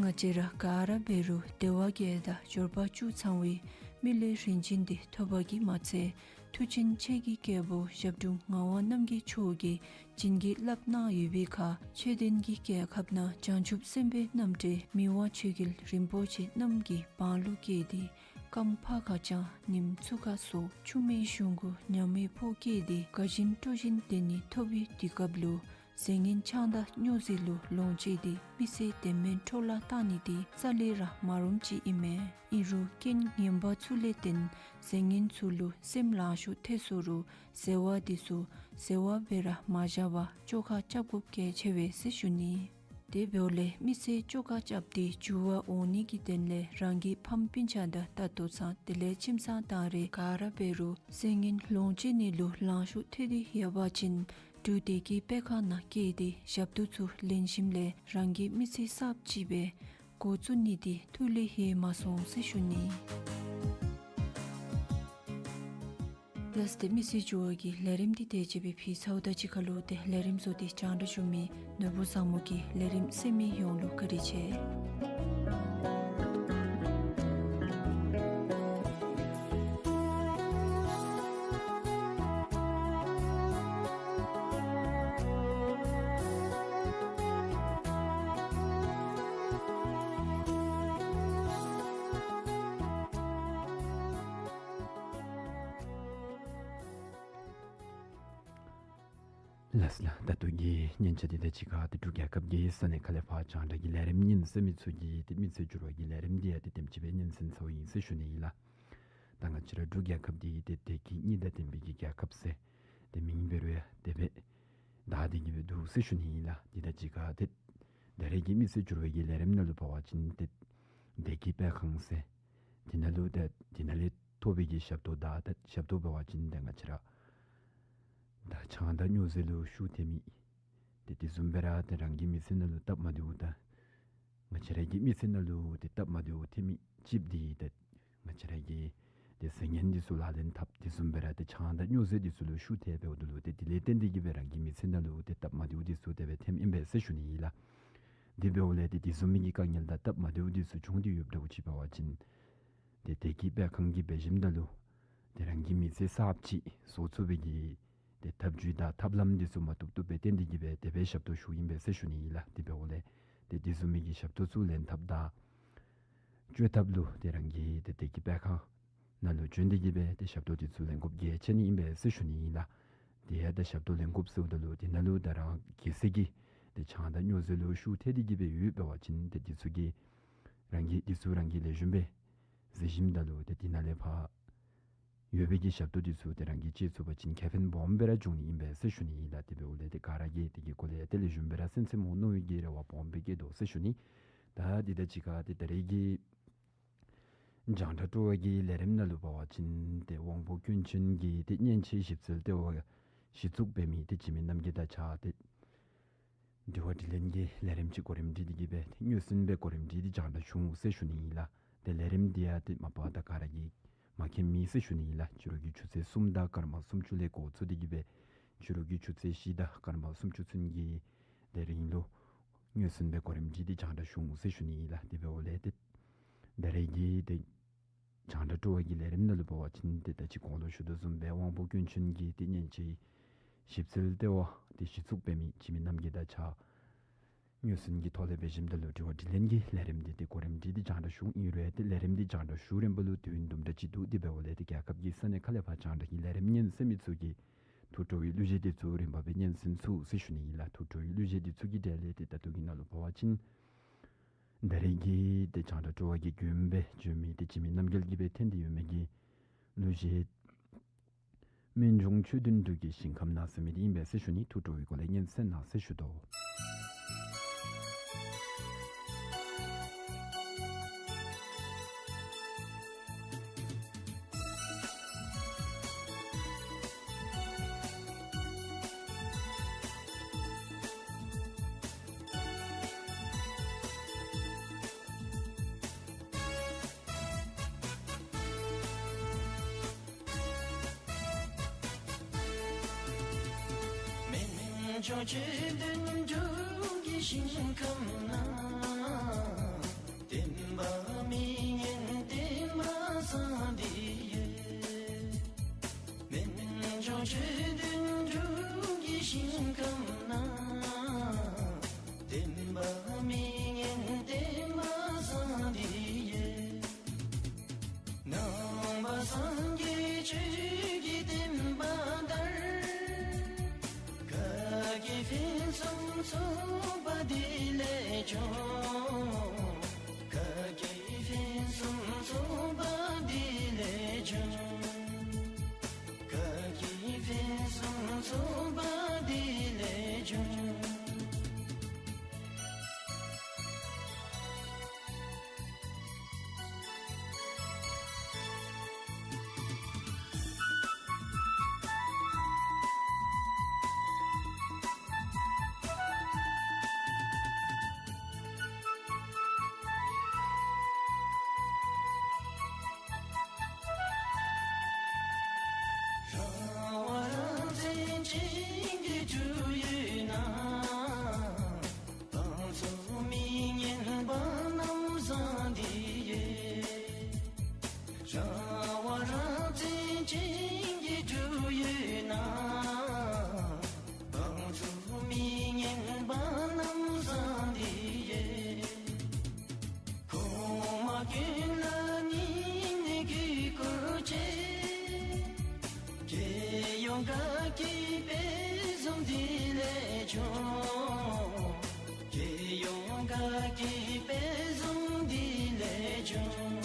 ང་བཅས་ར་ག་ར་འབད་རུང་དལ་བ་བརྒྱད་དང་འབྱོར་པ་བཅུ་ཚང་བའི་མི་ལུས་རིན་ཆེན་འདི་ཐོབ་པ་གིས་མ་ཚད་མཐུ་ཆེན་ཆོས་ཀྱི་རྒྱལ་པོ་ཞབས་དྲུང་ངག་དབང་རྣམ་རྒྱལ་མཆོག་གིས་བྱིན་གྱིས་བརླབས་གནང་ཡོད་པའི་ཁར་ཆོས་ལྡན་གྱི་རྒྱལ་ཁབ་ནང་བྱང་ཆུབ་སེམས་དཔའི་རྣམ་འདྲེན་མི་དབང་ཆོས་རྒྱལ་རིན་པོ་ཆེ་རྣམས་ཀྱི་འབངས་ལུ་སྐྱེས་ཏེ་སྐམ་ཕ་ཁ་ཆང་ཉིམ་ཚུ་ཁ་སོགས་ཆུ་མིག་གཞུང་གུ་ཉ་མའི་ཕོ་སྐྱེས་ཏེ་དགའ་བཞིན་སྤྲོ་བཞིན་དེ་ཉིད་ཐོབ་པའི་དུས་སྐབས་ལུ་ཟས་ངན་ཆང་དང་སྨྱོ་རྫས་ལུ་ལོངས་སྤྱོད་དེ་མི་ཚེ་དོན་མེད་འཕྲོ་བརླག་བཏང་ནི་དེ་རྩ་ལས་ར་མ་རུངམ་ཅིག་ཨིན་མས། ཨིན་རུང་རྐྱེན་ངན་པ་ཚུ་ལས་བརྟེན་ཟས་ངན་ཚུ་ལུ་སེམས་ལང་ཤོར་ཐལ་སོ་རུང་ཟེར་བ་འདི་ཚུ་ཟེར་བ་སྦེ་ར་མ་བཞག་པར་བཅོ་ཁ་རྐྱབ་དགོཔ་གལ་ཆེ་བས་ཟེར་ཞུ་ནི། དེ་འབདཝ་ལས་མི་ཚེ་བཅོ་ཁ་རྐྱབ་སྟེ་འགྱུར་བ་འོང་ནི་གི་དོན་ལས་རང་གི་ཕམ་སྤུན་ཆ་དང་ལྟ་རྟོག་ཚང་དེ་ལས་ཁྱིམ་ཚང་དང་རེ་ག་ར་འབད་རུང་ཟས་ངན་ལོངས་སྤྱོད་ནི་ལུ་ལང་ཤོར་ཐལ་ཏེ་ཡོད་པ་ཅིན་འབྲུག་སྡེ་དགེ་དཔེ་ཁང་ནང་བསྐྱལ་ཏེ་ཞབས་ཏོག་ཚུ་ལེན་ཞིནམ་ལས་རང་གི་མི་ཚེ་གསརཔ་ཅིག་སྦེ་འགོ་བཙུགས་ནི་དེ་ཐུགས་ལས་ཡལ་མ་སོང་ཟེར་ཞུ་ནི། ལགས་ཏེ་མི་ཚེ་འགྱུར་བ་གི་ལས་རིམ་འདི་དེ་ཅིག་སྦེ་ཕུལ་ཚརཝ་ད་གཅིག་ཁར་ལུ་ཏེ་ལས་རིམ་བཟོ་སྟེ་རྒྱང་བསྒྲགས་ཞུ་མི་ནོར་བུ་བཟང་མོ་གིས་ལས་རིམ་གསན་མི་ཡོངས་ལུ་བཀའ་དྲིན་ཆེ། ལགས་ལགས། ད་ལྟོ་གི་སྙན་ཆ་འདི་དང་གཅིག་ཁར་ཏེ་འབྲུག་རྒྱལ་ཁབ་ཀྱི་ས་གནས་ཁག་ལས་ཕར་རྒྱང་བསྒྲགས་ཀྱི་ལས་རིམ་ཉན་གསན་མི་ཚུ་གིས་ཏེ་མི་ཚེ་འགྱུར་བ་གི་ལས་རིམ་འདི་ཡང་ཏེ་དེམ་ཅིག་སྦེ་ཉན་གསན་ཚརཝ་ཨིན་ཟེར་ཞུ་ནི་ཨིན་ལགས། ད་ང་བཅས་ར་འབྲུག་རྒྱལ་ཁབ་འདི་ཏེ་བདེ་སྐྱིད་གཉིས་དང་ལྡན་པའི་གི་རྒྱལ་ཁབ་ཟེར་ཏེ་མིང་འབད་རུང་ཡང་དེ་སྦེ་བཏགས་ཏེ་གི་སྦེ་འདུག་ཟེར་ཞུ་ནི་ཨིན་ལགས། འདི་དང་གཅིག་ཁར་ཏེ་ད་རེས་ཀྱི་མི་སེར་འགྱུར་བའི་གི་ལས་རིམ་ནང་ལུ་འབད་བ་ཅིན་ཏེ་བདེ་སྐྱིད་སྤེལ་ཁང་ཟེར་དེ་ནང་ལུ་ཏེ་དེ་ནང་ལས་ཐོབ་པའི་གི་ཞབས་ཏོག་དང་ཏེ་ཞབས་ཏོག་འབད་བ་ཅིན་ཏེ་ང་བཅས་ར་ད་ཆང་དང་སྨྱོ་རྫས་ལུ་ཤུགས་ཐེབས་མི་ཏེ་དེ་བཟུམ་སྦེ་ར་ཏེ་རང་གི་མི་ཚེ་ནང་ལུ་སྟབས་མ་བདེཝ་དང་ང་བཅས་ར་གི་མི་ཚེ་ནང་ལུ་ཏེ་སྟབས་མ་བདེཝ་ཐེབས་མི་ཅིག་འདི་ཏེ་ང་བཅས་ར་གིས་ཏེ་ཟས་ངན་འདི་ཚུ་ལག་ལེན་འཐབ། དེ་བཟུམ་སྦེ་ར་ཏེ་ཆང་དང་སྨྱོ་རྫས་འདི་ཚུ་ལུ་ཤུགས་ཐེབས་འབདཝ་ད་ལུ་ཏེ་དེ་ལས་བརྟེན་ཏེ་གི་སྦེ་རང་གི་མི་ཚེ་ནང་ལུ་ཏེ་སྟབས་མ་བདེཝ་འདི་ཚུ་དེ་སྦེ་ཐོནམ་ཨིན་པས་ཟེར་ཞུ་ནི་ཨིན་ལགས། དེ་འབདཝ་ལས་ཏེ་དེ་བཟུམ་མའི་གི་དཀའ་ངལ་དང་སྟབས་མ་བདེཝ་འདི་ཚུ་བྱུང་སྟེ་ཡོདཔ་འདྲཝ་ཅིག་འབད་བ་ཅིན་ཏེ་བདེ་སྐྱིད་སྤེལ་ཁང་གི་འབད་ཞིནམ་ད་ལུ་ཏེ་རང་གི་མི་ཚེ་གསརཔ་ཅིག་བཟོ་ཚུགས་པའི་གི་ཏེ་ཐབས་བྱུས་དང་ཐབས་ལམ་འདི་ཚུ་མ་བཏུབ་བཏུབ་སྦེ་བསྟན་ཏེ་གི་སྦེ་དེ་སྦེ་ཞབས་ཏོག་ཞུཝ་ཨིན་པས་ཟེར་ཞུ་ནི་ཨིན་ལགས། དེ་འབདཝ་ལས་ཏེ་དེ་བཟུམ་མའི་གི་ཞབས་ཏོག་ཚུ་ལེན་ཐབས་དང་སྤྱོད་ཐབས་ལུ་ཏེ་རང་གི་ཏེ་བདེ་སྐྱིད་སྤེལ་ཁང་ནང་ལུ་བྱོན་ཏེ་གི་སྦེ་ཏེ་ཞབས་ཏོག་འདི་ཚུ་ལེན་དགོཔ་གལ་ཆེ་ནི་ཨིན་པས་ཟེར་ཞུ་ནི་ཨིན་ལགས། དེ་ཡང་ཏེ་ཞབས་ཏོག་ལེན་དགོཔ་ཟེརཝ་ད་ལུ་དེ་ནང་ལུ་ད་རང་གི་ཟས་ཀྱི་ཏེ་ཆང་དང་སྨྱོ་རྫས་ལུ་ཤུགས་ཐེབས་ཏེ་གི་སྦེ་ཡོདཔ་འབད་བ་ཅིན་ཏེ་འདི་ཚུ་གི་རང་གིས་འདི་ཚུ་རང་གིས་ལེགས་ཤོམ་སྦེ་ཟ་ཞིནམ་ད་ལུ་ཏེ་དེ་ནང་ལས་ཕར་ཡོད་པའི་གི་ཞབས་ཏོག་འདི་ཚུ་ཏེ་རང་གིས་སྤྱོད་ཚུགས་པ་ཅིན་ཁེ་ཕན་སྦོམ་སྦེ་ར་འབྱུང་ནི་ཨིན་པས་ཟེར་ཞུ་ནི་ཨིན་ལགས། དེ་འབདཝ་ལས་ཏེ་ག་ར་གིས་དེ་གི་སྐོར་ལས་ཏེ་ལེགས་ཤོམ་སྦེ་ར་གསན་གསནམ་འོང་མནོ་བའི་གི་རེ་བ་སྦོམ་སྦེ་བསྐྱེད་དོ་ཟེར་ཞུ་ནི། ད་འདི་དང་གཅིག་ཁར་ཏེ་ད་རེས་ཀྱི་རྒྱང་བསྒྲགས་སྤྲོ་བ་གི་ལས་རིམ་ནང་ལུ་འབད་བ་ཅིན་ཏེ་དབང་པོ་སྐྱོན་ཅན་གྱི་ཏེ་གཉེན་གཅིག་ཞིབ་འཚོལ་ལྟེ་བ་གཞི་བཙུགས་འབད་མི་ཏེ་འཆི་མེད་རྣམ་རྒྱལ་དང་གཅིག་ཁར་ཏེ་དྲི་བ་དྲིས་ལན་གྱི་ལས་རིམ་ཅིག་གོ་རིམ་སྒྲིག་སྟེ་གི་སྦེ་ཏེ་སྔོན་སོན་སྦེ་གོ་རིམ་སྒྲིག་སྟེ་རྒྱང་བསྒྲགས་ཞུ་འོང་ཟེར་ཞུ་ནི་ཨིན་ལགས། ཏེ་ལས་རིམ་འདི་ཡང་ཏེ་མ་པ་ད་ག་ར་གིས་མ་མཁྱེན་མེད་ཟེར་ཞུ་ནི་ཨིན་ལགས། ཕྱི་རུ་གི་ཆུ་ཚོད་གསུམ་དང་སྐར་མ་སུམ་ཅུ་ལས་འགོ་བཙུགས་ཏེ་གི་སྦེ་ཕྱི་རུ་གི་ཆུ་ཚོད་བཞི་དང་སྐར་མ་སུམ་ཅུ་ཚུན་གྱི་དེ་རིང་ལུ་སྔོན་སོན་སྦེ་གོ་རིམ་སྒྲིག་སྟེ་རྒྱང་བསྒྲགས་ཞུ་འོང་ཟེར་ཞུ་ནི་ཨིན་ལགས། དེ་འབདཝ་ལས་ཏེ་ད་རེས་ཀྱི་ཏེ་རྒྱང་བསྒྲགས་སྤྲོ་བ་གི་ལས་རིམ་ནང་ལུ་འབད་བ་ཅིན་ཏེ་ད་ཅི་གོང་ལུ་ཞུ་དོ་བཟུམ་སྦེ་དབང་པོ་སྐྱོན་ཅན་གྱི་ཏེ་གཉེན་གཅིག་ཞིབ་འཚོལ་ལྟེ་བ་ཏེ་གཞི་བཙུགས་འབད་མི་འཆི་མེད་རྣམ་རྒྱལ་དང་གཅིག་ཁར་སྔོན་སོན་གྱི་ཐོག་ལས་འབད་ཞིནམ་ད་ལུ་དྲི་བ་དྲིས་ལན་གྱི་ལས་རིམ་འདི་ཏེ་གོ་རིམ་སྒྲིག་སྟེ་རྒྱང་བསྒྲགས་ཞུ་འོང་ཨིན་རུང་ཏེ་ལས་རིམ་འདི་རྒྱང་བསྒྲགས་ཞུ་རན་པ་ལུ་དུས་ཡུན་དུམ་གྲ་ཅིག་འདུག། དེ་འབདཝ་ལས་ཏེ་རྒྱལ་ཁབ་ཀྱི་ས་གནས་ཁག་ལས་ཕར་རྒྱང་བསྒྲགས་ཀྱི་ལས་རིམ་ཉན་གསན་མི་ཚུ་གིས་ཐུགས་སྤྲོ་བའི་གླུ་གཞས་འདི་ཚུ་རིམ་པ་སྦེ་ཉན་གསན་ཚུགས་ཟེར་ཞུ་ནི་ཨིན་ལགས། ཐུགས་སྤྲོ་བའི་གླུ་གཞས་འདི་ཚུ་གི་གྲས་ལས་ཏེ་ད་ལྟོ་གི་ནང་ལུ་འབད་བ་ཅིན་ད་རེས་ཀྱི་ཏེ་རྒྱང་བསྒྲགས་སྤྲོ་བ་གི་མགྱོནམ་སྦེ་བྱོན་མི་ཏེ་འཆི་མེད་རྣམ་རྒྱལ་གྱིས་སྦེ་འཐེན་ཏེ་ཡོད་མི་གི་གླུ་གཞས་སྨན་ལྗོངས་ཆོས་ལྡན་འབྲུག་གི་ཞིང་ཁམས་ན་ཟེར་མི་འདི་ཨིན་པས་ཟེར་ཞུ་ནི། ཐུགས་སྤྲོ་བའི་སྒོ་ལས་ཉན་གསན་གནང་ཟེར་ཞུ་དོ། སྨན་ལྗོངས་ཆོས་ལྡན་འབྲུག་གི་ཞིང་ཁམས་ན། བསྟན་པ་མི་ཉམས་བསྟན་པ་བཟང་འདི་ཡོད། སྨན་ལྗོངས་ཆོས་ལྡན་འབྲུག་གི་ཞིང་ཁམས་ན། བསྟན་པ་མི་ཉམས་བསྟན་པ་བཟང་འདི་ཡོད། ནང་པ་སངས་རྒྱས་ཆོས་ཀྱི་བསྟན་པ་དར། ག་གི་ཕུན་སུམ་ཚོགས་པ་འདི་ལས་བྱུང་། ག་གི་ཕུན་སུམ་ཚོགས་པ་འདི་ལས་བྱུང་། ག་གི་ཕུན་སུམ་ཚོགས་པ་འདི་ལས་བྱུང་། རང་དབང་རང་བཙན་ཅན་གྱི་འབྲུག་ཡུལ་ན། བང་མཛོད་མི་ཉམས་པ་གནམ་བཟང་འདི་ཡོད། རང་དབང་རང་བཙན་ཅན་གྱི་འབྲུག་ཡུལ་ན། བང་མཛོད་མི་ཉམས་པ་གནམ་བཟང་འདི་ཡོད། གོང་མ་ཀུན་ལ་སྙིང་ནས་གུས་བཀུར་ཆེ། རྒྱལ་ཡོངས་དགའ་སྐྱིད་དཔལ་འཛོམས་འདི་ལས་བྱུང་། རྒྱལ་ཡོངས་དགའ་སྐྱིད་དཔལ་འཛོམས་འདི་ལས་བྱུང་།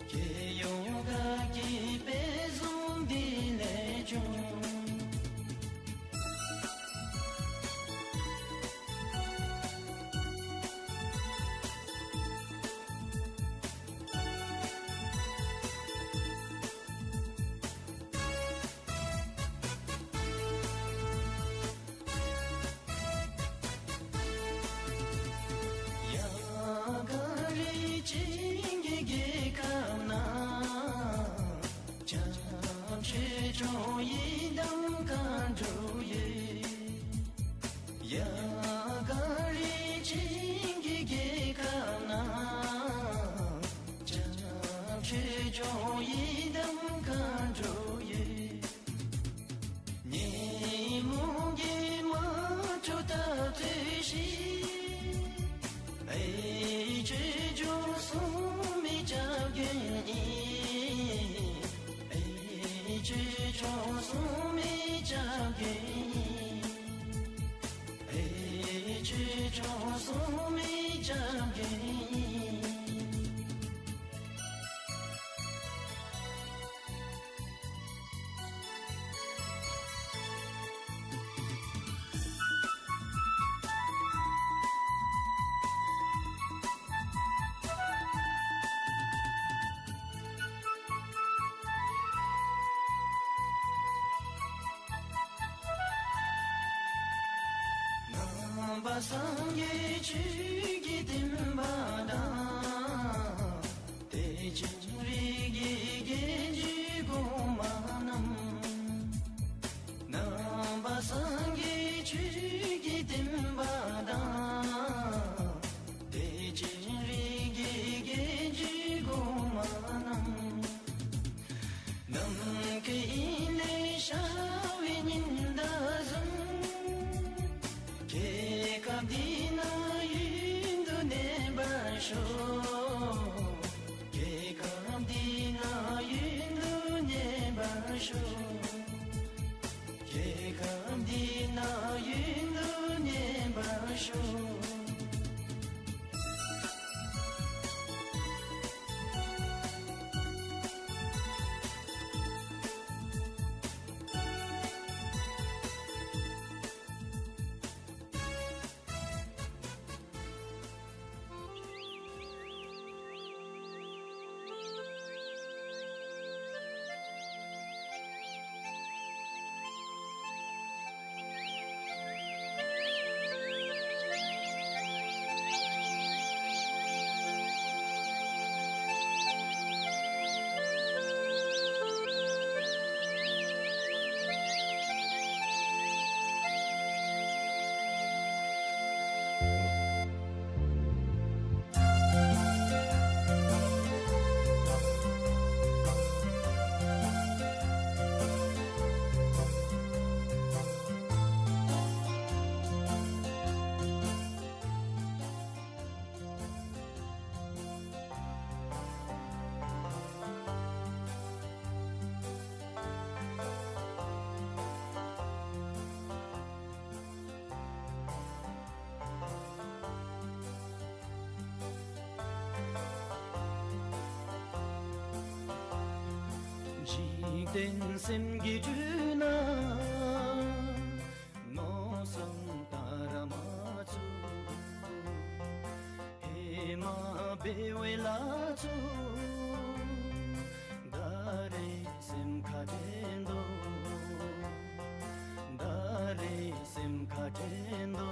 རྒྱལ་ཡོངས་དགའ་ ནང་པ་སངས་རྒྱས་ཆོས་ཀྱི་བསྟན་པ་དང་། དད་ཅན་རིགས་ཀྱི་རྒྱལ་གྱི་གོང་མ་རྣམས། ནང་པ་སངས་རྒྱས་ཆོས་ཀྱི་བསྟན་པ་དང་། དད་ཅན་རིགས་ཀྱི་རྒྱལ་གྱི་གོང་མ་རྣམས། ནམ་མཁའི་དབྱིངས་ལས་ཤར་བའི་ཉི་ཟླ་བཟུམ། རྒྱལ་ཁབ་འདི་ནང་ཡུན་དུ་གནས་པར་ཤོག། རྒྱལ་ཁབ་འདི་ནང་ཡུན་དུ་གནས་པར་ཤོག། རྒྱལ་ཁབ་འདི་ནང་ཡུན་དུ་གནས་པར་ཤོག། འཇིག་རྟེན་སེམས་ཀྱི་རྒྱུད་ན། མནོ་བསམ་ལྟར་མ་ཚུགས། ཧེ་མ་འབད་བའི་ལཱ་ཚུ་ད་རེས་སེམས་ཁར་དྲན་དོ། ད་རེས་སེམས་ཁར་དྲན་དོ།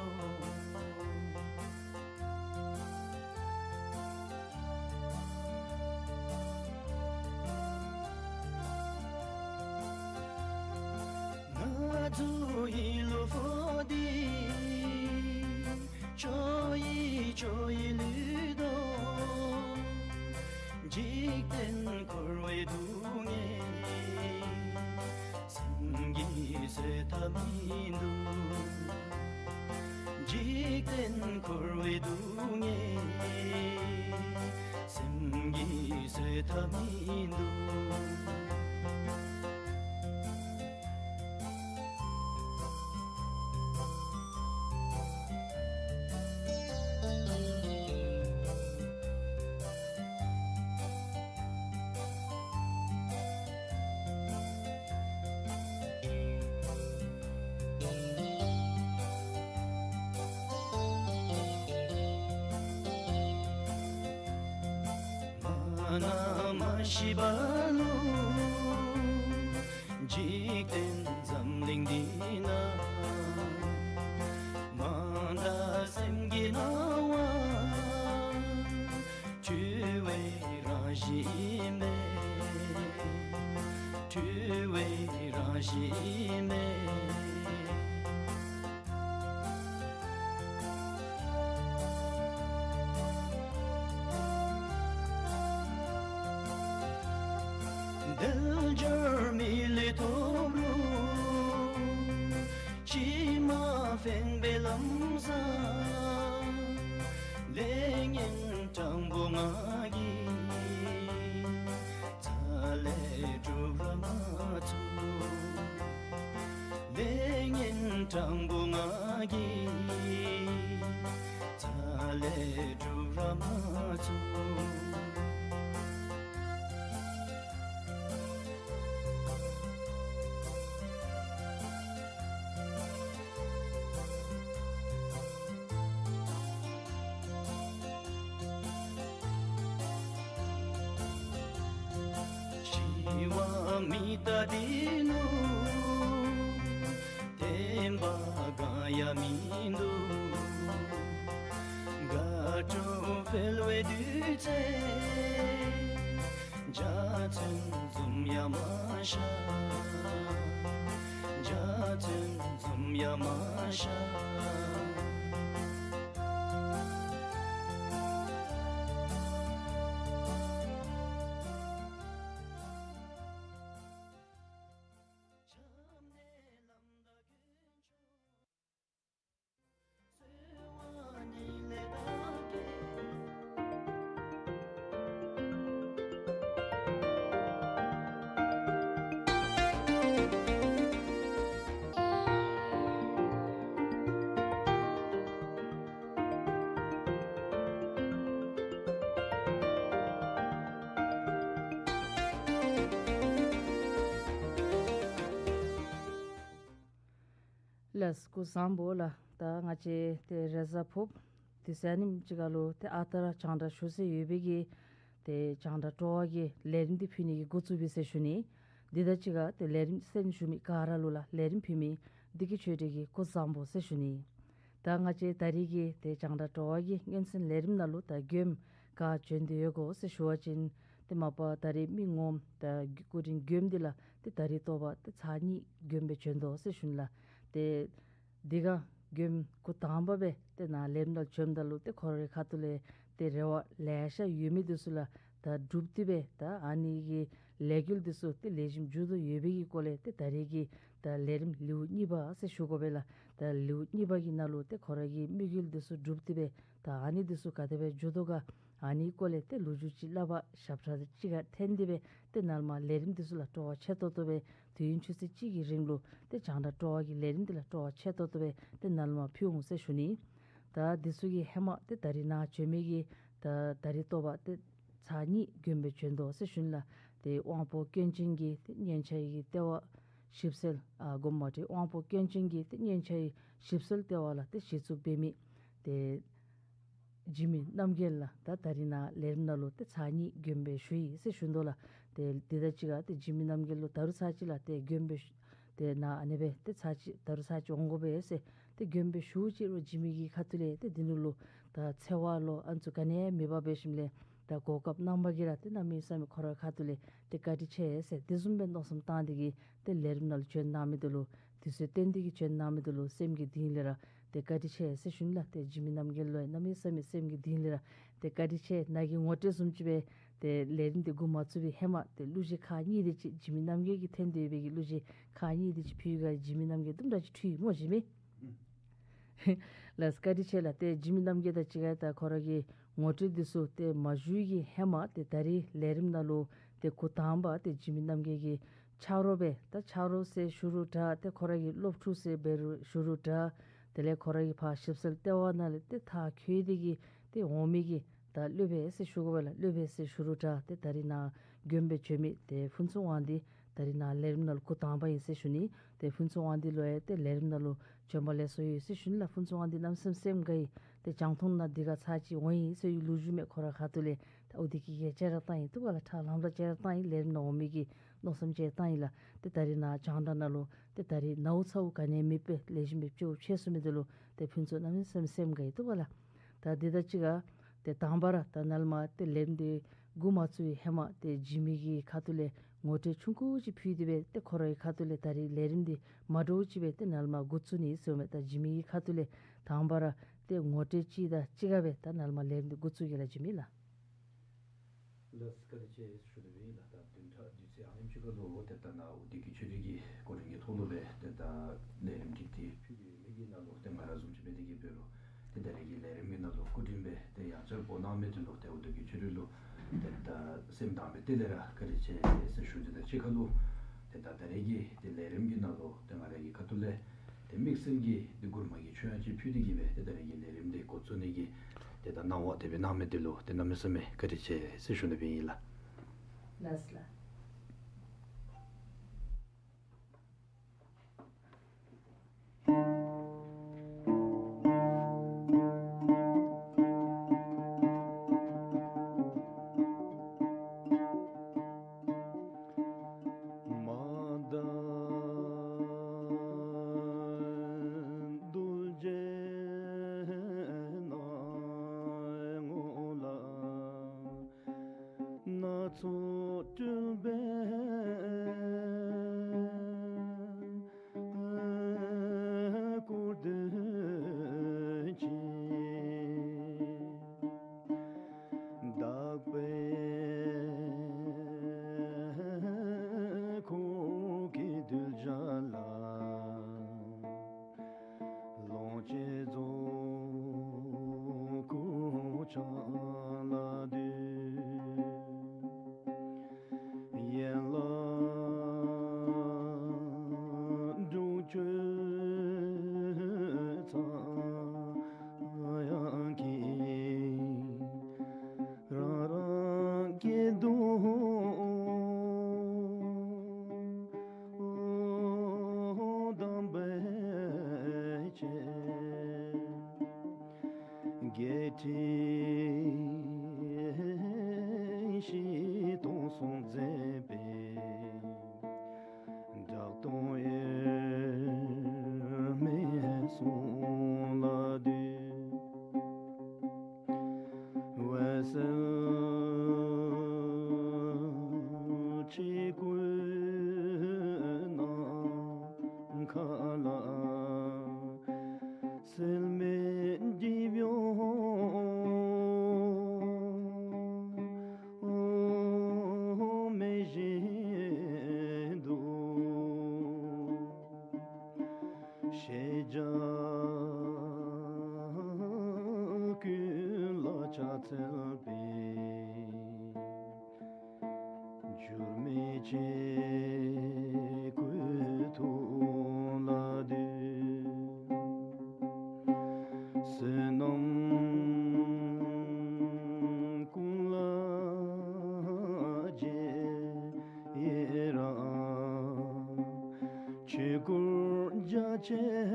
ང་ཚུ་ཧེ་ལུ་ཕོག་སྟེ་ཆོས་ཡི་ཆོས་ཡི་ལུས་དོ། འཇིག་རྟེན་འཁོར་བའི་སྡུག་བསྔལ་སེམས་ཀྱིས་བཟོད་ཐབས་མིན་འདུག། འཇིག་རྟེན་འཁོར་བའི་སྡུག་བསྔལ་སེམས་ཀྱིས་བཟོད་ཐབས་མིན་འདུག། མ་ན་མ་ཤི་བ་ལུ་འཇིག་རྟེན་འཛམ་གླིང་འདི་ན། མ་དག་སེམས་ཀྱི་སྣང་བ་འཁྲུལ་བའི་རང་བཞིན་མས། འཁྲུལ་བའི་རང་བཞིན་མས། དལ་འབྱོར་མི་ལུས་ཐོབ་རུང་ཕྱི་མ་ཕན་པའི་ལམ་བཟང་། ལས་ངན་སྤྲང་པོ་ང་གིས་ཚ་ལས་སྒྲུབ་ར་མ་ཚུགས། ལས་ངན་སྤྲང་པོ་ང་གིས་ཚ་ ལས་སྒྲུབ་ར་མ་ཚུགས། ཞི་བ་མི་རྟག་འདི་ནོ། བརྟན་པ་གང་ཡང་མི་འདུག། དགའ་སྤྲོ་འཕེལ་བའི་དུས་ཚེ། འཇའ་ཚོན་འཛུམ་ཡང་མ་ཤར། འཇའ་ཚོན་འཛུམ་ཡང་མ་ཤར། ལགས་སོ། སྐུ་གཟུགས་བཟང་པོ་ལགས། ད་ང་བཅས་ཏེ་རེས་གཟའ་ཕུརཔ་དུས་ཚོད་ཨ་ནེམ་ཅིག་ཁར་ལུ་ཏེ་ཨ་རྟག་ར་རྒྱང་བསྒྲགས་ཞུ་སྲོལ་ཡོད་པའི་གི་ཏེ་རྒྱང་བསྒྲགས་སྤྲོ་བ་གི་ལས་རིམ་འདི་ཕུལ་ནི་གི་འགོ་བཙུགས་པས་ཟེར་ཞུ་ནི། འདི་དང་གཅིག་ཁར་ཏེ་ལས་རིམ་གསན་ཞུ་མི་ག་ར་ལུ་ལགས་ལས་རིམ་ཕུལ་མི་བདེ་སྐྱིད་ཆོས་སྒྲོན་གྱིས་སྐུ་གཟུགས་བཟང་པོ་ཟེར་ཞུ་ནི། ད་ང་བཅས་ད་རིས་ཀྱི་ཏེ་རྒྱང་བསྒྲགས་སྤྲོ་བ་གི་སྔོན་གསན་ལས་རིམ་ནང་ལུ་ད་མགྱོནམ་ག་བྱོན་ཏེ་ཡོད་གོ་ཟེར་ཞུ་བ་ཅིན་ཏེ་མ་པ་ད་རིས་མི་ངོམ་ད་སྐུ་མགྲོན་མགྱོནམ་འདི་ལགས་ཏེ་ད་རིས་ཐོག་པ་ཏེ་ཚར་གཉིས་མགྱོནམ་སྦེ་བྱོན་དོ་ཟེར་ཞུ་ནི་ལགས། ཏེ་འདི་ག་མགྱོནམ་འགོ་དང་པ་སྦེ་ཏེ་ནཱ་ལས་རིམ་ནང་བྱོནམ་ད་ལུ་ཏེ་ཁོ་རའི་ཁ་ཐུག་ལས་ཏེ་རེ་བ་ལེ་ཤ་ཡོད་མི་འདི་ཚུ་ལགས་ད་འགྲུབ་སྟེ་སྦེ་ད་ཨ་ནི་གི་ལས་འགུལ་འདི་ཚུ་ཏེ་ལེགས་ཤོམ་མཇུག་བསྡུ་ཡོད་པའི་གི་སྐོར་ལས་ཏེ་ད་རིས་ཀྱི་ད་ལས་རིམ་ལེའུ་གཉིས་པ་ཟེར་ཞུ་དགོ་པས་ལགས། ད་ལེའུ་གཉིས་པ་གི་ནང་ལུ་ཏེ་ཁོ་ར་གི་དམིགས་ཡུལ་འདི་ཚུ་འགྲུབ་སྟེ་སྦེ་ད་ཨ་ནི་འདི་ཚུ་ག་དེ་སྦེ་མཇུག་བསྡུ་ག་ཨ་ནི་སྐོར་ལས་ཏེ་ལོ་རྒྱུས་ཅིག་སླབ་པ་ཞབས་ཁྲ་ཅིག་ག་འཐེན་ཏེ་སྦེ་ཏེ་ནཱ་ལས་མར་ལས་རིམ་འདི་ཚུ་ལགས་སྤྲོ་བ་ཆེ་ཏོག་ཏོ་སྦེ་དུས་ཡུན་ཆུ་ཚོད་གཅིག་གི་རིང་ལུ་ཏེ་རྒྱང་བསྒྲགས་སྤྲོ་བ་གི་ལས་རིམ་འདི་ལགས་སྤྲོ་བ་ཆེ་ཏོག་ཏོ་སྦེ་ཏེ་ནཱ་ལས་མར་ཕུལ་འོང་ཟེར་ཞུ་ནི། ད་འདི་ཚུ་གི་ཧེ་མ་ཏེ་ད་རིས་ནཱ་བྱོན་མི་གི་ད་ད་རིས་ཐོག་པ་ཏེ་ཚར་གཉིས་མགྱོནམ་སྦེ་བྱོན་དོ་ཟེར་ཞུ་ནི་ལགས། ཏེ་དབང་པོ་སྐྱོན་ཅན་གྱི་ཏེ་སྙན་ཆ་ཡི་གི་ལྟེ་བ་ཞིབ་འཚོལ་ཨ་དགོངསམ་མ་ཁྲེལ་དབང་པོ་སྐྱོན་ཅན་གྱི་ཏེ་སྙན་ཆ་ཡི་ཞིབ་འཚོལ་ལྟེ་བ་ལགས་ཏེ་གཞི་བཙུགས་འབད་མི་ཏེ་འཇིགས་མེད་རྣམ་རྒྱལ་ལགས་ད་ད་རིས་ནཱ་ལས་རིམ་ནང་ལུ་ཏེ་ཚར་གཉིས་མགྱོནམ་སྦེ་ཞུ་ཡི་ཟེར་ཞུ་དོ་ལགས། ཏེ་འདི་དང་གཅིག་ཁར་ཏེ་འཇིགས་མེད་རྣམ་རྒྱལ་ལུ་ད་རུང་ཚར་གཅིག་ལགས་ཏེ་མགྱོནམ་སྦེ་ཏེ་ནཱ་ཨ་ནི་སྦེ་ཏེ་ཚར་གཅིག་ད་རུང་ཚར་གཅིག་འོང་དགོ་པས་ཟེར་ཏེ་མགྱོནམ་སྦེ་ཞུ་ཅི་རུང་འཇིགས་མེད་ཀྱི་ཁ་ཐུག་ལས་ཏེ་འདི་ནང་ལུ་ད་འཚེར་བ་ལོ་ཨ་ནི་ཚུ་ག་ནི་ཡང་མེད་པར་འབད་ཞིནམ་ལས་ད་གོ་སྐབས་གནང་བ་གིས་ར་ཏེ་གནམ་མེད་ས་མེད་ཁོ་རའི་ཁ་ཐུག་ལས་ཏེ་བཀའ་དྲིན་ཆེ་ཟེར་དེ་བཟུམ་སྦེ་མནོ་བསམ་བཏང་སྟེ་གིས་ཏེ་ལས་རིམ་ནང་ལུ་བྱོན་གནང་མི་འདི་ལུ་དུས་ཚོད་བཏོན་ཏེ་གིས་བྱོན་གནང་མི་འདི་ལུ་སེམས་ཀྱི་གཏིང་ལས་ར་ཏེ་བཀའ་དྲིན་ཆེ་ཟེར་ཞུ་ནི་ལགས། ཏེ་འཇིགས་མེད་རྣམ་རྒྱལ་ལུ་ཡང་གནམ་མེད་ས་མེད་སེམས་ཀྱི་གཏིང་ལས་ར་ཏེ་བཀའ་དྲིན་ཆེ། ནཱ་གི་ངོ་སྤྲོད་བཟུམ་ཅིག་སྦེ་ཏེ་ལས་རིམ་འདི་འགོ་མ་བཙུགས་པའི་ཧེ་མ་ཏེ་གླུ་གཞས་ཁག་གཉིས་དེ་ཅིག་འཇིགས་མེད་རྣམ་རྒྱལ་གྱིས་འཐེན་ཏེ་ཡོད་པའི་གི་གླུ་གཞས་ཁག་གཉིས་དེ་ཅིག་ཕུལ་ག་འཇིགས་མེད་རྣམ་རྒྱལ་དུམ་གྲ་ཅིག་འཁྲུལ་ཡི་སྨོ་འཇིགས་མེད། ལགས་བཀའ་དྲིན་ཆེ་ལགས། ཏེ་འཇིགས་མེད་རྣམ་རྒྱལ་དང་གཅིག་ཁར་ད་ཁོ་ར་གི་ངོ་སྤྲོད་འདི་ཚུ་ཏེ་མ་ཞུ་བའི་གི་ཧེ་མ་ཏེ་ད་རིས་ལས་རིམ་ནང་ལུ་ཏེ་འགོ་དང་པ་ཏེ་འཇིགས་མེད་རྣམ་རྒྱལ་གྱི་ཆ་རོགས་སྦེ་ད་ཆ་རོགས་ཟེར་ཞུ་རུང་འདྲ་ཏེ་ཁོ་ར་གི་སློབ་ཕྲུག་ཟེར་འབད་རུང་ཞུ་རུང་འདྲ་དེ་ལས་ཁོ་ར་གི་ཕར་ཞིབ་འཚོལ་ལྟེ་བ་ནང་ལས་ཏེ་མཐར་འཁྱོལ་ཏེ་གིས་ཏེ་འོང་མི་གི་ད་སློབ་དཔོན་ཟེར་ཞུ་དགོ་པས་ལགས། སློབ་དཔོན་ཟེར་ཞུ་རུང་འདྲ་ཏེ་ད་རིས་ནཱ་མགྱོནམ་སྦེ་བྱོན་མི་ཏེ་ཕུན་ཚོགས་དབང་འདུས་ད་རིས་ནཱ་ལས་རིམ་ནང་ལུ་འགོ་དང་པ་ཨིན་ཟེར་ཞུ་ནི། ཏེ་ཕུན་ཚོགས་དབང་འདུས་ལུ་ཡང་ཏེ་ལས་རིམ་ནང་ལུ་བྱོན་པ་ལེགས་སོ་ཡོད་ཟེར་ཞུ་ནི་ལགས། ཕུན་ཚོགས་དབང་འདུས་གནམ་མེད་ས་མེད་སེམས་དགའ་ཡི། ཏེ་རྒྱང་མཐོང་ནང་འདི་ག་ཚར་གཅིག་འོང་ཡི་ཟེར་ལོ་རྒྱུས་མས། ཁོ་རའི་ཁ་ཐུག་ལས་ད་འོ་འདི་གི་གི་ཅ་ར་བཏང་ཡི་འདུག་ག་ལགས། ཁྲ་ལམ་ར་ཅ་ར་བཏང་ཡི། ལས་རིམ་ནང་འོང་མི་གི་མནོ་བསམ་ཅིག་བཏང་ཡི་ལགས། ཏེ་ད་རིས་ནཱ་རྒྱང་བསྒྲགས་ནང་ལུ་ཏེ་ད་རིས་ནཝ་ཚཝ་ག་ནི་ཡང་མེད་པར་ལེགས་ཤོམ་སྦེ་ཕྱོགས་ཕྱད་ཚུགས་མི་འདི་ལུ་ཏེ་ཕུན་ཚོགས་གནམ་མེད་ས་མེད་སེམས་དགའ་ཡི་འདུག་ག་ལགས། ད་འདི་དང་གཅིག་ཁར་ཏེ་དང་པ་ར་ད་ནཱ་ལས་མར་ཏེ་ལས་རིམ་འདི་འགོ་མ་བཙུགས་པའི་ཧེ་མ་ཏེ་འཇིགས་མེད་ཀྱི་ཁ་ཐུག་ལས་ངོ་སྤྲོད་ཆུང་ཀུ་ཅིག་ཕུལ་ཏེ་སྦེ་ཏེ་ཁོ་རའི་ཁ་ཐུག་ལས་ད་རིས་ལས་རིམ་འདི་མ་འདྲཝ་ཅིག་སྦེ་ཏེ་ནཱ་ལས་མར་འགོ་བཙུགས་ནི་ཟེརཝ་མས། ད་འཇིགས་མེད་ཀྱི་ཁ་ཐུག་ལས་དང་པ་ར་ཏེ་ངོ་སྤྲོད་ཅིག་དང་གཅིག་ཁར་སྦེ་ད་ནཱ་ལས་མར་ལས་རིམ་འདི་འགོ་བཙུགས་གེ་ལགས་འཇིགས་མེད་ལགས། ལགས་བཀའ་དྲིན་ཆེ་ཞུ་དོ་ཨིན་ལགས། ད་བདུན་ཕྲག་དུས་ཚོད་ཨ་ནེམ་ཅིག་ཁར་ལུ་ཏེ་ད་ནཱ་འོ་འདི་གི་ཆོས་རིག་གི་སྐོར་གྱི་ཐོག་ལུ་སྦེ་ཏེ་ད་ལས་རིམ་ཅིག་ཏེ་ཕུལ་ཏེ་ཡོད་མི་གི་ནང་ལུ་ཏེ་ང་ར་བཟུམ་ཅིག་འབད་དེ་གིས་འབད་རུང་ཏེ་ད་རིས་ཀྱི་ལས་རིམ་གྱི་ནང་ལུ་སྐུ་མགྲོན་སྦེ་ཏེ་ཡང་བསྐྱར་འབོ་གནང་མི་འདི་ལུ་ཏེ་འོ་འདི་གི་ཆོས་རིག་ལུ་ཏེ་ད་སེམས་དང་པའི་ཏེ་ལས་ར་བཀའ་དྲིན་ཆེ་ཟེར་ཞུ་སྟེ་ད་གཅིག་ཁར་ལུ་ཏེ་ད་ད་རིས་ཀྱི་ཏེ་ལས་རིམ་གྱི་ནང་ལུ་ཏེ་ང་ར་གི་ཁ་ཐུག་ལས་ཏེ་དམིགས་བསལ་གྱི་ཏེ་མགུར་མ་གི་ཆོས་དབྱངས་ཅིག་ཕུལ་ཏེ་གིས་སྦེ་ཏེ་ད་རིས་ཀྱི་ལས་རིམ་འདི་འགོ་བཙུགས་ནི་གི་ ཏེ་ད་གནང་བ་དེ་སྦེ་གནང་མི་འདི་ལུ་ཏེ་གནམ་མེད་ས་མེད་བཀའ་དྲིན་ཆེ་ཟེར་ཞུ་ནི་སྦེ་ཨིན་ལགས། ལགས་ལགས། མ་དང་རྡུལ་གཅིག་ནང་ངོ་ལ། སྣ་ཚོགས་སྤྲུལ་པའི་སྐུར་སྟོན་ཅིང་། དག་པའི་འཁོར་གྱི་གདུལ་བྱ་ལ། ལོངས་སྤྱོད་རྫོགས་སྐུ་འཆང་ལ་འདུད། ཡན་ལག་དྲུག་ཅུ་ཚང་ཡང་གིས། རང་རང་སྐད་དུ་གདམས་པའི་ཆེད། བརྒྱད་ཁྲི་བཞི་སྟོང་གསུང་མཛད་པའི། གྲགས་སྟོང་དབྱེར་མེད་གསུང་ལ་འདུད། འོད་གསལ་ཆོས་སྐུའི་ནམ་མཁའ་ལ། གསལ་མེད་སྒྲིབ་གཡོགས་མེད་བཞིན་དུ། ཤེས་བྱ་ཀུན་ལ་ཕྱག་འཚལ་བའི། འགྱུར་མེད་ཆོས་སྐུའི་ཐུགས་ལ་འདུད། བསོད་ནམས་ཀུན་ལ་རྗེས་རང་། ཆོས་སྐུར་རྒྱ་ཆེར་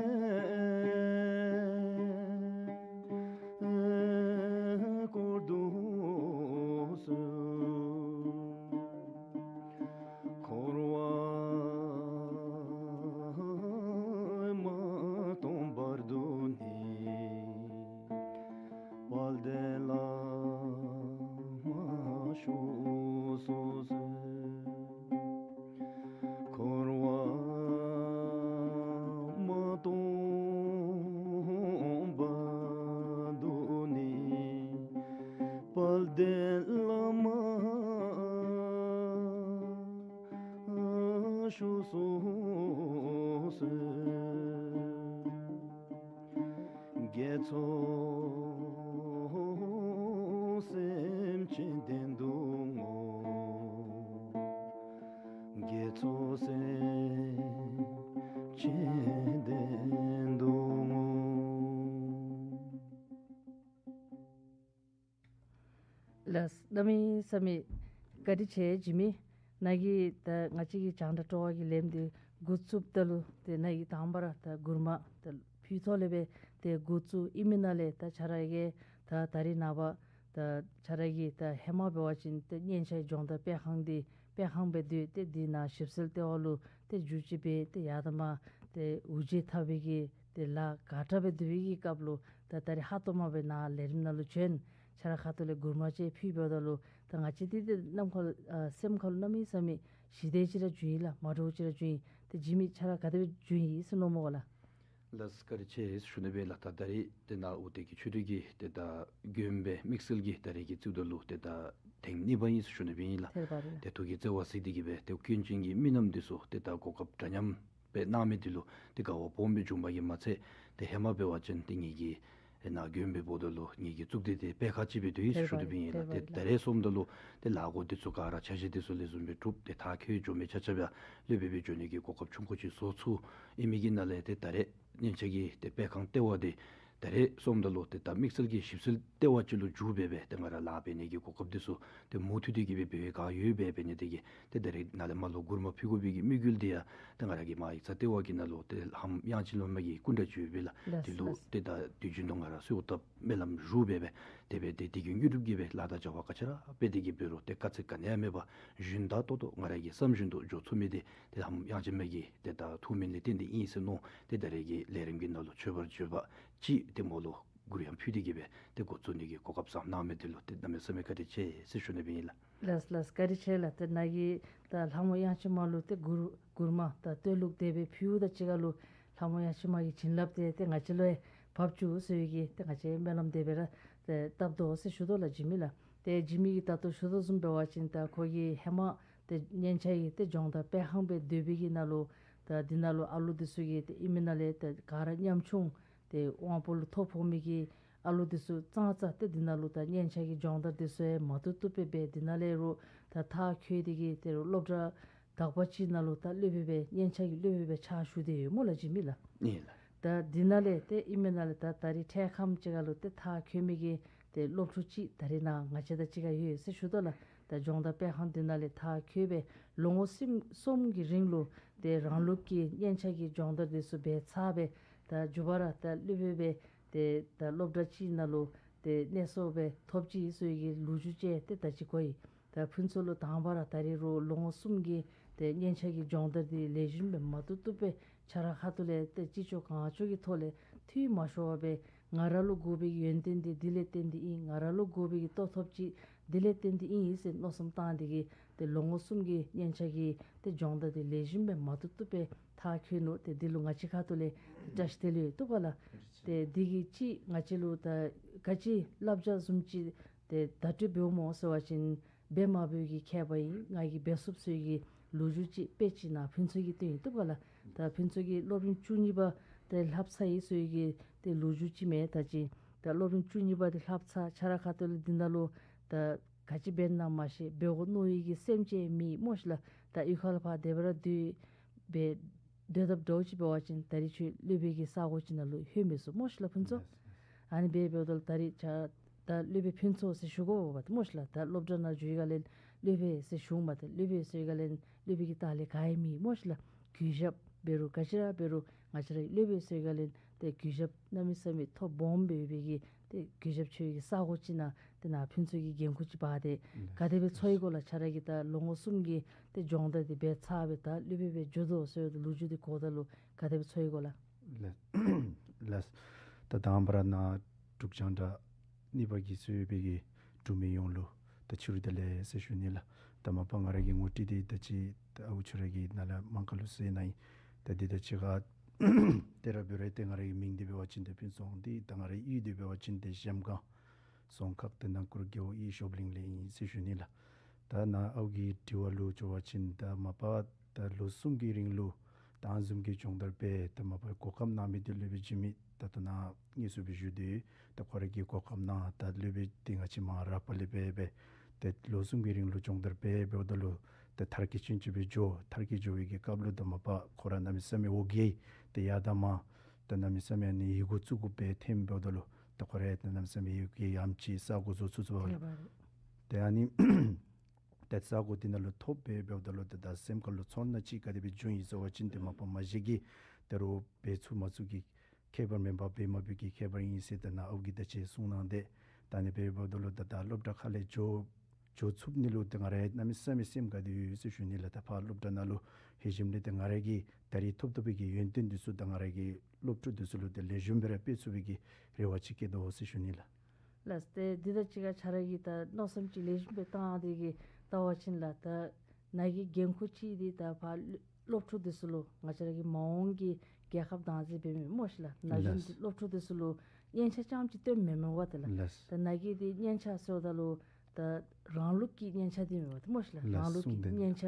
བསྐོར་དུ་གསོལ། འཁོར་བ་མ་སྟོངས་བར་དུ་ནི། དཔལ་ལྡན་བླ་མ་བཞུགས་སུ་གསོལ། འཁོར་བ་མ་སྟོངས་བར་དུ་ནི། དཔལ་ལྡན་བླ་མ་བཞུགས་སུ་གསོལ། དགེ་ཚོགས་སེམས་ཅན་བདེ་སྡུག་བསྔོ། དགེ་ཚོགས་སེམས་ཅན་བདེ་སྡུག་བསྔོ། ལགས། གནམ་མེད་ས་མེད་བཀའ་དྲིན་ཆེ་འཇིགས་མེད། ནཱ་གིས་ད་ང་བཅས་ཀྱི་རྒྱང་བསྒྲགས་སྤྲོ་བ་གི་ལན་འདི་འགོ་བཙུགསཔ་ད་ལུ་ཏེ་ནཱ་གིས་དང་པ་ར་ད་མགུར་མ་ད་ཕུལ་ཐོག་ལས་སྦེ་ཏེ་འགོ་བཙུགས་ཨིན་མི་ནང་ལས་ད་ཁྱོད་ར་གིས་ད་ད་རིས་ནངས་པ་ད་ཁྱོད་ར་གིས་ད་ཧེ་མ་འབད་བ་ཅིན་ཏེ་སྙན་ཆ་སྦྱོང་བརྡར་སྤེལ་ཁང་འདི་སྤེལ་ཁང་སྦེ་སྡོད་དེ་འདི་ནང་ཞིབ་འཚོལ་ལྟེ་བ་ལུ་ཏེ་བསྒྱུར་བཅོས་འབད་དེ་ཡར་དང་མར་ཏེ་འུར་བརྗོད་འཐབ་པའི་གི་ཏེ་ལཱ་དགའ་དྲགས་སྦེ་སྡོད་པའི་གི་སྐབས་ལུ་ད་ད་རིས་ཧ་ཏོག་མ་སྦེ་ནཱ་ལས་རིམ་ནང་ལུ་བྱོན། ཁྱོད་ར་ཁ་ཐུག་ལས་མགུར་མ་ཅིག་ཕུལ་འབདཝ་ད་ལུ་ད་ང་བཅས་འདི་ཏེ་ནམ་མཁའ་ལུ་ཨ་སེམས་ཁ་ལུ་གནམ་མེད་ས་མེད་ཞི་བདེ་ཅིག་ར་བྱུང་ཡི་ལགས། མ་འདྲཝ་ཅིག་ར་བྱུང་ཡི། ཏེ་འཇིགས་མེད་ཁྱོད་ར་ག་དེ་སྦེ་བྱུང་ཡི་ཟེར་མནོཝ་མས་ག་ལགས། ལགས་བཀའ་དྲིན་ཆེ་ཞུ་ནི་སྦེ་ལགས། ད་ད་རིས་ཏེ་ནཱ་ཨོ་ཏེ་གི་ཆོས་དྲུག་གི་ཏེ་ད་མགོན་པོའི་དམིགས་བསལ་གྱི་ད་རིས་ཀྱི་རྩིཝ་ད་ལུ་ཏེ་ད་ཐེངས་གཉིས་པ་ཨིན་ཟེར་ཞུ་ནི་སྦེ་ཨིན་ལགས། ཐེར་པ་རེད། ཏེ་ཐུགས་ཀྱི་བརྩེ་བ་གཟིགས་ཏེ་གི་སྦེ་ཏེ་སྐྱོན་ཅན་གྱི་མི་རྣམས་འདི་ཚུ་ཏེ་ད་གོ་སྐབས་འདྲ་མཉམ་སྦེ་གནང་མི་འདི་ལུ་ཏེ་དགའ་བ་སྦོམ་སྦེ་བྱུངམ་གིས་མ་ཚད་ཏེ་ཧེ་མ་འབད་བ་ཅིན་ཏེ་ངེ་གི་ཨེ་ནཱ་མགོན་པོའི་འབོ་ད་ལུ་ངེ་གི་གཙུག་སྡེ་འདི་པད་ཁ་ཅིག་སྦེ་སྡོད་ཡི་ཟེར་ཞུ་ནི་སྦེ་ཨིན་ལགས། ཏེ་ད་རིས་སོངམ་ད་ལུ་ཏེ་ལཱ་འགོ་འདི་ཚུ་ག་ར་ཆ་ཤས་འདི་ཚུ་ལེགས་ཤོམ་སྦེ་གྲུབ་སྟེ་མཐར་འཁྱོལ་འགྱོ་མི་ཆ་ཁྱབ་ཡང་ལེགས་སྦེ་སྦེ་འགྱོ་ནི་གི་གོ་སྐབས་ཆུང་ཀུ་ཅིག་བཟོ་ཚུགས་ཨིན་མི་གི་ནང་ལས་ཏེ་ད་རིས་སྙན་ཆ་གི་ཏེ་སྤེལ་ཁང་ལྟེ་བ་འདི་ ད་རེས་སོངམ་ད་ལུ་ཏེ་ད་དམིགས་བསལ་གྱི་ཞིབ་འཚོལ་ལྟེ་བ་ཅིག་ལུ་འགྱུར་སྦེ་སྦེ་ཏེ་ང་ར་ལཱ་འབད་ནི་གི་གོ་སྐབས་འདི་ཚུ་ཏེ་མུ་མཐུད་དེ་གི་སྦེ་འབད་བའི་བསྒང་ཡོད་པས། འབད་ནི་དེ་གིས་ཏེ་ད་རེས་ནཱ་ལས་མར་ལུ་མགུར་མ་ཕུལ་དགོ་པའི་གི་དམིགས་ཡུལ་འདི་ཡང་ཏེ་ང་ར་གི་མར་ཡིག་ཚང་ལྟེ་བ་གི་ནང་ལུ་ཏེ་ལྷ་མོ་དབྱངས་ཅན་སློབ་མ་གི་སྐུ་འདྲ་ཅིག་ཡོད་པས་ལགས། ལགས་དེ་ལུ་ལགས། ཏེ་ད་དུས་རྒྱུན་དུ་ང་ར་གསོལཝ་བཏབ་སྨོན་ལམ་ཞུ་སྦེ་སྦེ་དེ་སྦེ་ཏེ་དུས་རྒྱུན་དངོས་གྲུབ་ཀྱི་སྦེ་ལཱ་དང་བྱ་བ་ག་ཅི་ར་འབད་དེ་གི་འབད་རུང་ཏེ་དཀའ་ཚེགས་ག་ནི་ཡང་མེད་པར་ཞུན་དག་ཏོག་ཏོ་ང་ར་གི་བསམ་བཞིན་དུ་འགྱོ་ཚུགས་མི་འདི་ཏེ་ལྷ་མོ་དབྱངས་ཅན་མ་གི་ཏེ་ད་ཐུགས་སྨོན་ལས་བརྟེན་ཏེ་ཨིན་ཟེར་མནོ། ཏེ་ད་རེས་ཀྱི་ལས་རིམ་གྱི་ནང་ལུ་མཆོད་པར་བརྗོད་པ་ཅིག་ཏེ་མོ་ལུ་མགུར་ཡང་ཕུལ་ཏེ་གི་སྦེ་ཏེ་འགོ་བཙུགས་ནི་གི་གོ་སྐབས་བཟང་གནང་མི་འདི་ལུ་ཏེ་གནམ་མེད་ས་མེད་བཀའ་དྲིན་ཆེ་ཟེར་ཞུ་ནི་སྦེ་ཨིན་ལགས། ལགས་ལགས། བཀའ་དྲིན་ཆེ་ལགས། ཏེ་ནཱ་གིས་ད་ལྷ་མོ་དབྱངས་ཅན་མ་ལུ་ཏེ་མགུར་མགུར་མ་ད་བསྟོད་གླུ་དེ་སྦེ་ཕུལཝ་དང་གཅིག་ཁར་ལུ་ལྷ་མོ་དབྱངས་ཅན་མ་གི་བྱིན་རླབས་དེ་ཏེ་ང་བཅས་ལུ་ཡང་བབས་བཅུག་ཟེར་བའི་གི་ཏེ་ང་བཅས་སྨོན་ལམ་དེ་སྦེ་ར་ཏེ་བཏབ་དོ་ཟེར་ཞུ་དོ་ལགས་འཇིགས་མེད་ལགས། ཏེ་འཇིགས་མེད་ཀྱིས་ད་ལྟོ་ཞུ་དོ་བཟུམ་འབད་བ་ཅིན་ད་ཁོ་གིས་ཧེ་མ་ཏེ་སྙན་ཆ་གི་ཏེ་སྦྱོང་བརྡར་སྤེལ་ཁང་སྦེ་སྡོད་པའི་གི་ནང་ལུ་ད་འདི་ནང་ལུ་ཨ་ལུ་འདི་ཚུ་གིས་ཏེ་ཨིན་མེན་ན་ལས་ཏེ་ག་ར་ཉམ་ཆུང་ཏེ་དབང་པོ་ལུ་ཐོ་ཕོག་མི་གི་ཨ་ལུ་འདི་ཚུ་ཙང་ཙ་ཏེ་འདི་ནང་ལུ་ད་སྙན་ཆ་གི་སྦྱོང་བརྡར་འདི་ཚུ་ཡང་མ་བཏུབ་བཏུབ་སྦེ་འབད། འདི་ནང་ལས་རུང་ད་མཐར་འཁྱོལ་ཏེ་གི་ཏེ་རུང་སློབ་གྲྭ་དག་པ་ཅིག་ནང་ལུ་ད་སློབ་དཔོན་སྦེ་སྙན་ཆ་གི་སློབ་དཔོན་སྦེ་ཕྱག་ཞུ་སྟེ་ཡོད་སྨོ་ལགས་འཇིགས་མེད་ལགས། ཨིན་ལགས། ད་འདི་ནང་ལས་ཏེ་ཨིན་མེན་ན་ལས་ད་ད་རིས་འཕྲལ་ཁམས་ཅིག་ཁར་ལུ་ཏེ་མཐར་འཁྱོལ་མི་གི་ཏེ་སློབ་ཕྲུག་ཅིག་ད་རིས་ནཱ་ང་བཅས་དང་གཅིག་ཁར་ཡོད་ཟེར་ཞུ་དོ་ལགས། ད་སྦྱོང་བརྡར་སྤེལ་ཁང་འདི་ནང་ལས་མཐར་འཁྱོལ་སྦེ་ལོ་ངོ་གསུམ་གསུམ་གྱི་རིང་ལུ་ཏེ་རང་ལུགས་ཀྱི་སྙན་ཆ་གི་སྦྱོང་བརྡར་འདི་ཚུ་འབད་ཚར་སྦེ་ད་མཇུག་པ་ར་ད་སློབ་དཔོན་སྦེ་ཏེ་ད་སློབ་གྲྭ་ཅིག་ནང་ལུ་ཏེ་གནས་སོ་སྦེ་ཐོབ་ཅི་ཟེར་བའི་གི་ལོ་རྒྱུས་ཅིག་ཏེ་ད་ཅི་གོ་ཡི། ད་ཕུན་ཚོགས་ལུ་དང་པ་ར་ད་རིས་རུང་ལོ་ངོ་གསུམ་གྱི་ཏེ་སྙན་ཆ་གི་སྦྱོང་བརྡར་འདི་ལེགས་ཤོམ་སྦེ་མ་བཏུབ་བཏུབ་སྦེ་ཆ་ར་ཁ་ཐུག་ལས་ཏེ་ཅི་ལྕོགས་གང་ལྕོགས་ཀྱི་ཐོག་ལས་འཐུས་མ་ཤོར་བར་སྦེ་ང་ར་ལུ་དགོ་པའི་གི་ཡོན་ཏན་འདི་འདི་ལས་བརྟེན་ཏེ་ཨིན། ང་ར་ལུ་དགོ་པའི་གི་ལྟོ་ཐོབ་ཅིག་འདི་ལས་བརྟེན་ཏེ་ཨིན་ཟེར་མནོ་བསམ་བཏང་སྟེ་གི་ཏེ་ལོ་ངོ་གསུམ་གྱི་སྙན་ཆ་གི་ཏེ་སྦྱོང་བརྡར་འདི་ལེགས་ཤོམ་སྦེ་མ་བཏུབ་བཏུབ་སྦེ་མཐར་འཁྱོལ་ནུག། ཏེ་འདི་ལུ་ང་བཅས་ཁ་ཐུག་ལས་ཏེ་བཀྲ་ཤིས་བདེ་ལེགས་ཡོད་བཏུབ་པ་ལགས། ཏེ་འདི་གིས་ཅིག་ང་བཅས་ལུ་ད་ག་ཅི་བསླབ་བྱ་བཟུམ་ཅིག་ཏེ་བརྡ་སྤྲོད་འབདཝ་སྨོ་ཟེར་བ་ཅིན་འབད་མ་འབདཝ་གི་ཁྱད་པར་ཨིན། ང་གིས་འབད་ཚུགས་ཟེར་བའི་གི་ལོ་རྒྱུས་ཅིག་དཔེ་ཅིག་ནཱ་ཕུན་ཚོགས་ཀྱིས་སྟོན་ཡི་བཏུབ་ག་ལགས། ད་ཕུན་ཚོགས་ཀྱིས་སློབ་རིམ་བཅུ་གཉིས་པ་དེ་ལྷབ་ཚར་ཡི་ཟེར་བའི་གི་ཏེ་ལོ་རྒྱུས་ཅིག་མས། ད་ཅི་ད་སློབ་རིམ་བཅུ་གཉིས་པ་དེ་ལྷབ་ཚར་ཆ་ར་ཁ་ཐུག་ལས་འདི་ནང་ལུ་ད་ག་ཅི་འབད་ན་མ་ཤེས། འབད་དགོ་མནོ་བའི་གི་སེམས་ཅིག་མེད་སྨོ་ཤི་ལགས། ད་གཡུས་ཁ་ལུ་ཕར་དེ་སྦེ་ར་སྡོད་སྦེ་སྡོད་དཔ་འདྲཝ་ཅིག་འབད་བ་ཅིན་ད་རིས་ཁྱོད་སློབ་དཔོན་གྱི་ས་གོ་ཅིག་ནང་ལུ་ལྷོད་མི་ཚུགས་སྨོ་ཤི་ལགས་ཕུན་ཚོགས། ཨ་ནི་སྦེ་འབདཝ་ད་ལུ་ད་རིས་ཆ་ད་སློབ་དཔོན་ཕུན་ཚོགས་ཟེར་ཞུ་དགོཔ་འབད་སྨོ་ཤི་ལགས། ད་སློབ་གྲྭ་ནང་འགྱོ་བའི་སྒང་ལས་སློབ་དཔོན་ཟེར་ཞུཝ་མ་ད་སློབ་དཔོན་ཟེར་བའི་སྒང་ལས་སློབ་དཔོན་གྱི་ལྟག་ལས་ག་ཡང་མེད་སྨོ་ཤི་ལགས། གུས་ཞབས་འབད་རུང་ག་ཅི་ར་འབད་རུང་ང་བཅས་ར་སློབ་དཔོན་ཟེར་བའི་སྒང་ལས་ཏེ་གུས་ཞབས་གནམ་མེད་ས་མེད་ཐོབ་སྦོམ་སྦེ་ཡོད་པའི་གི་ཏེ་གུས་ཞབས་ཆེ་བའི་གི་ས་གོ་ཅིག་ནང་ཏེ་ནཱ་ཕུན་ཚོགས་ཀྱིས་འགན་ཁུར་ཅིག་འབག་སྟེ་ག་དེ་སྦེ་ཚོར་ཡི་གོ་ལགས། ཆ་ར་གིས་ད་ལོ་ངོ་གསུམ་གྱི་ཏེ་སྦྱོང་བརྡར་འདི་འབད་ཚར་སྦེ་ད་སློབ་དཔོན་སྦེ་འགྱོ་དོ་ཟེར་བའི་ལོ་རྒྱུས་འདི་གོཝ་ད་ལུ་ག་དེ་སྦེ་ཚོར་ཡི་གོ་ལགས། ལགས་ལགས། ད་དང་པ་ར་ནཱ་འབྲུག་རྒྱང་བསྒྲགས་གཉིས་པ་གིས་གཙོས་པའི་གི་འབྲུག་མི་ཡོངས་ལུ་ད་ཕྱི་རུ་བདེ་ལེགས་ཟེར་ཞུ་ནི་ལགས། ད་མ་པ་ང་ར་གི་ངོ་སྤྲོད་འདི་ད་ཅི་ད་ཨའུ་ཆུ་ར་གིས་ནཱ་ལས་མང་ཀ་ལུ་ཟེར་གནང་ཡི། ད་འདི་ད་ཅི་ཁར་ཏེ་ར་འབད་རུང་ཏེ་ང་ར་གི་མིང་འདི་འབད་བ་ཅིན་ཏེ་ཕུན་ཚོགས་འདི་ད་ང་རའི་གཡུས་འདི་འབད་བ་ཅིན་ཏེ་གཞལམ་སྒང་རྫོང་ཁག་ཏེ་ནང་གུར་རྒེད་འོག་གཡུས་ཞོབ་གླིང་ལས་ཨིན་ཟེར་ཞུ་ནི་ལགས། ད་ནཱ་ཨའུ་གི་དྲི་བ་ལུ་འགྱོ་བ་ཅིན་ད་མ་པ་ད་ལོ་གསུམ་གྱི་རིང་ལུ་ད་ཨ་ནི་བཟུམ་གྱི་སྦྱོང་བརྡར་འབད་ད་མ་པ་གོ་སྐབས་གནང་མི་འདི་སློབ་དཔོན་འཇིགས་མེད་ད་ད་ནཱ་དངོས་སུ་སྦེ་བཞུགས་ཏེ་ད་ཁོ་ར་གིས་གོ་སྐབས་གནང་། ད་སློབ་དཔོན་འདི་ང་བཅས་མར་རག་པ་ལས་འབད་འབད་ཏེ་ལོ་གསུམ་གྱི་རིང་ལུ་སྦྱོང་བརྡར་འབད་འབདཝ་ད་ལུ་ད་མཐར་འཁྱོལ་ཅན་ཅིག་སྦེ་འགྱོ། མཐར་འཁྱོལ་འགྱོ་བའི་གི་སྐབས་ལུ་ད་མ་པ་ཁོ་ར་གནམ་མེད་ས་མེད་འོ་བརྒྱལ་ཏེ་ཡར་དང་མར་ད་གནམ་མེད་ས་མེད་ཨ་ནི་ཡི་གུ་བཙུགས་དགོཔ་སྦེ་ཐོནམ་འབདཝ་ད་ལུ་ད་ཁོ་ར་ད་གནམ་མེད་ས་མེད་ཡི་གུ་ཡ་མཚན་ས་གོ་བཟོ་ཚུགས་ཚུགས་པ་ལགས། ཏེ་ཨ་ནི་ཏེ་ས་གོ་འདི་ནང་ལུ་ཐོབ་སྦེ་འབདཝ་ད་ལུ་ཏེ་ད་སེམས་ཁར་ལུ་ཚོར་སྣང་ཅིག་ག་དེ་སྦེ་བྱུང་ཡི་ཟེར་བ་ཅིན་ཏེ་མ་པ་མ་གཞི་གི་ད་རུང་འབད་ཚུགས་མ་ཚུགས་ཀྱི་ཁྱད་པར་མེན་པར་འབད་མ་འབད་ཀྱི་ཁྱད་པར་ཨིན་ཟེར་ད་ནཱ་ཨའུ་གིས་ད་ཅི་གསུངས་གནང་སྟེ་ད་ཨ་ནི་སྦེ་འབདཝ་ད་ལུ་ད་ད་སློབ་གྲྭ་ཁ་ལས་འགྱོ་འགྱོ་ཚུགས་ནི་ལུ་ཏེ་ང་ར་གནམ་མེད་ས་མེད་སེམས་དགའ་སྟེ་ཡོད་ཟེར་ཞུ་ནི་ལགས། ད་ཕར་སློབ་གྲྭ་ནང་ལུ་ལྷོད་ཞིནམ་ལས་ཏེ་ང་ར་གིས་ད་རིས་ཐོབ་ཐོབ་པའི་གི་ཡོན་ཏན་འདི་ཚུ་ད་ང་ར་གི་སློབ་ཕྲུག་འདི་ཚུ་ལུ་ཏེ་ལེགས་ཤོམ་སྦེ་ར་སྤེལ་ཚུགས་པའི་གི་རེ་བ་ཅིག་བསྐྱེད་དོ་ཟེར་ཞུ་ནི་ལགས། ལགས། ཏེ་འདི་དང་གཅིག་ཁར་ཆ་ར་གིས་ད་མནོ་བསམ་ཅིག་ལེགས་ཤོམ་སྦེ་བཏང་སྟེ་གི་བལྟ་བ་ཅིན་ལགས། ད་ནཱ་གི་འགན་ཁུར་ཅིག་འདི་ད་ཕར་སློབ་ཕྲུག་འདི་ཚུ་ལུ་ང་བཅས་ར་གི་མ་འོངས་ཀྱི་རྒྱལ་ཁབ་བདག་འཛིན་འབད་མི་སྨོ་ཤི་ལགས། ན་གཞོན་ལགས། སློབ་ཕྲུག་འདི་ཚུ་ལུ་སྙན་ཆ་རྐྱངམ་ཅིག་སྟོན་མི་མེན་པ་ཏེ་ལགས། ལགས། ད་ནཱ་གི་འདི་སྙན་ཆ་ཟེརཝ་ད་ལུ་ད་རང་ལུགས་ཀྱི་སྙན་ཆ་འདི་མེན་པ་ཏེ་སྨོ་ཤི་ལགས། ལགས། རང་ལུགས་ཀྱི་གསུངས་ཏེ་སྙན་ཆ་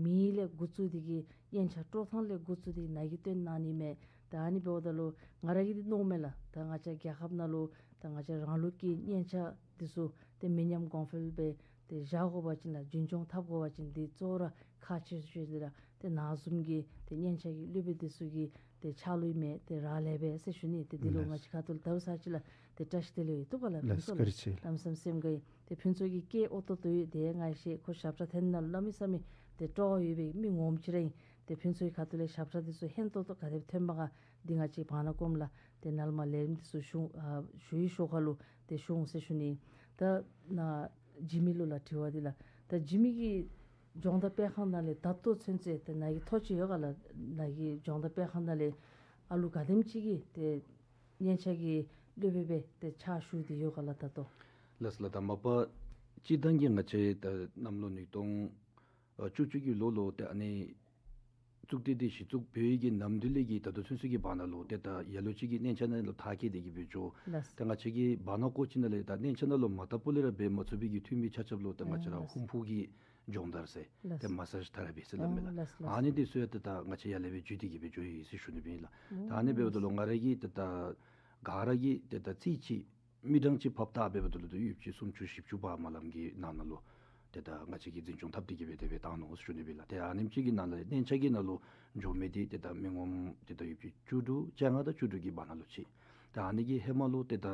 མིང་ལས་འགོ་བཙུགས་ཏེ་གི་སྙན་ཆ་དཀྲོག་ཐངས་ལས་འགོ་བཙུགས་ཏེ་ནཱ་གིས་སྟོན་གནང་ནི་མས། ད་ཨ་ནི་འབདཝ་ད་ལུ་ང་ར་གིས་འདི་མནོཝ་མས་ལགས། ད་ང་བཅས་རྒྱལ་ཁབ་ནང་ལུ་ད་ང་བཅས་རང་ལུགས་ཀྱི་སྙན་ཆ་འདི་ཚུ་ཏེ་མི་ཉམས་གོང་འཕེལ་སྦེ་ཏེ་བཞག་དགོ་པ་ཅིན་ལགས། རྒྱུན་སྐྱོང་འཐབ་དགོ་པ་ཅིན་འདི་གཙོ་བོ་ར་ཁག་ཆེ་ཤོས་འདི་ར་ཏེ་ནཱ་བཟུམ་གྱི་ཏེ་སྙན་ཆ་གི་སློབ་དཔོན་འདི་ཚུ་གིས་ ཏེ་ཕྱག་ལུ་ཨིན་མས། ཏེ་རག་ལས་པས་ཟེར་ཞུ་ནི། ཏེ་འདི་ལུ་ལགས། ང་བཅས་ཁ་ཐུག་ལས་ད་རུང་ཚར་གཅིག་ལགས་ཏེ་བཀྲ་ཤིས་བདེ་ལེགས་ཡོད་དོ་ག་ལགས། ལགས། ཕུན་ཚོགས་བཀའ་དྲིན་ཆེ་ལགས། ལམ་སེང་སེམས་དགའ་ཡི། ཏེ་ཕུན་ཚོགས་ཀྱི་སྐད་ཨོ་ཏོ་ཏོ་ཡོད། ཏེ་ང་ཤེས་ཁོ་ཞབས་ཁྲ་འཐེན་ནི་ནང་ལུ་གནམ་མེད་ས་མེད་ཏེ་སྤྲོ་བ་ཡོད་པའི་མི་ངོམ་ཅིག་ར་ཨིན། ཏེ་ཕུན་ཚོགས་ཀྱི་ཁ་ཐུག་ལས་ཞབས་ཁྲ་འདི་ཚུ་ཧན་ཏོང་ཏོ་ག་དེ་སྦེ་ཐོན་པ་ག་འདི་ང་བཅས་བར་ན་ཀོམ་ལགས་ཏེ་ནཱ་ལས་མར་ལས་རིམ་འདི་ཚུ་ཞུ་ཨ་ཞུ་ཡི་ཤོག་ཁ་ལུ་ཏེ་ཞུ་འོང་ཟེར་ཞུ་ནི། ད་ནཱ་འཇིགས་མེད་ལུ་ལགས་དྲི་བ་འདི་ལགས། ད་འཇིགས་མེད་ཀྱིས་སྦྱོང་བརྡར་སྤེལ་ཁང་ནང་ལས་ད་ལྟོ་ཚུན་ཚོད་ཏེ་ནཱ་གི་ཐོ་ཅིག་ཡོད་ག་ལགས། ནཱ་གི་སྦྱོང་བརྡར་སྤེལ་ཁང་ནང་ལས་ཨ་ལུ་ག་དེམ་ཅིག་གིས་ཏེ་སྙན་ཆ་གི་སློབ་དཔོན་སྦེ་ཏེ་ཕྱག་ཞུ་སྟེ་ཡོད་ག་ལགས་ད་ལྟོ། ལགས་ལགས། ད་མ་པ་སྤྱིར་བཏང་གི་ང་བཅས་ད་གནམ་ལོ་ཉིས་སྟོང་ཨ་བཅུ་གཅིག་གི་ལོ་ལུ་ཏེ་ཨ་ནི་གཙུག་སྡེ་འདི་གཞི་བཙུགས་འབད་བའི་གི་ནམ་དུས་ལས་ཀྱི་ད་ལྟོ་ཚུན་ཚོད་ཀྱི་བར་ན་ལུ་ཏེ་ད་ལ་ལུ་ཅིག་གིས་སྙན་ཆ་ནང་ལུ་མཐར་འཁྱོལ་ཏེ་གི་སྦེ་འགྱོ། ལགས། ཏེ་ང་བཅས་ཀྱིས་བར་ན་ཀོ་ཅི་ནང་ལས་ད་སྙན་ཆ་ནང་ལུ་མ་བཏབ་པ་ལས་ར་འབད་མ་ཚུགས་པའི་གི་འཐུས་མི་ཆ་ཁྱབ་ལུ་ཏེ་ང་བཅས་ར་ཨ་ལགས། ཧུམ་ཕུག་གི་སྦྱོང་བརྡར་ཟེར་ཏེ་ལགས། མ་སཱཇ་ཐེ་ར་པི་ཟེར་སླབ་མས་ལགས། ཨ་ལགས་ལགས། ཨ་ནི་འདི་ཚུ་ཡང་ཏེ་ད་ང་བཅས་ཡར་ལས་སྦེ་བརྒྱུད་དེ་གི་སྦེ་འགྱོ་ཡི་ཟེར་ཞུ་ནི་སྦེ་ཨིན་ལགས། ད་ཨ་ནི་འབདཝ་ད་ལུ་ང་ར་གིས་ཏེ་ད་ག་ར་གིས་ཏེ་ད་རྩིས་ཅིག་མི་གྲངས་ཅིག་ཕབ་བལྟ་འབདཝ་ད་ལུ་ཏེ་ཡོདཔ་ཅིག་སུམ་ཅུ་བཞི་བཅུ་བར་མ་ལམ་གྱི་ནང་ན་ལུ་ཏེ་ད་ང་བཅས་ཀྱིས་འཛིན་སྐྱོང་འཐབ་སྟེ་གི་སྦེ་དེ་སྦེ་བཏང་ནུག་ཟེར་ཞུ་ནི་སྦེ་ཨིན་ལགས། ཏེ་ཨ་ནེམ་ཅིག་གི་ནང་ལས་སྙན་ཆ་གི་ནང་ལུ་འགྱོ་མི་འདི་ཏེ་ད་མི་ངོམ་ཏེ་ད་ཡོདཔ་ཅིག་བཅུ་དྲུག་བཅོ་ལྔ་དང་བཅུ་དྲུག་གི་བར་ན་ལུ་ཅིག། ཏེ་ཨ་ནི་གི་ཧེ་མ་ལུ་ཏེ་ད་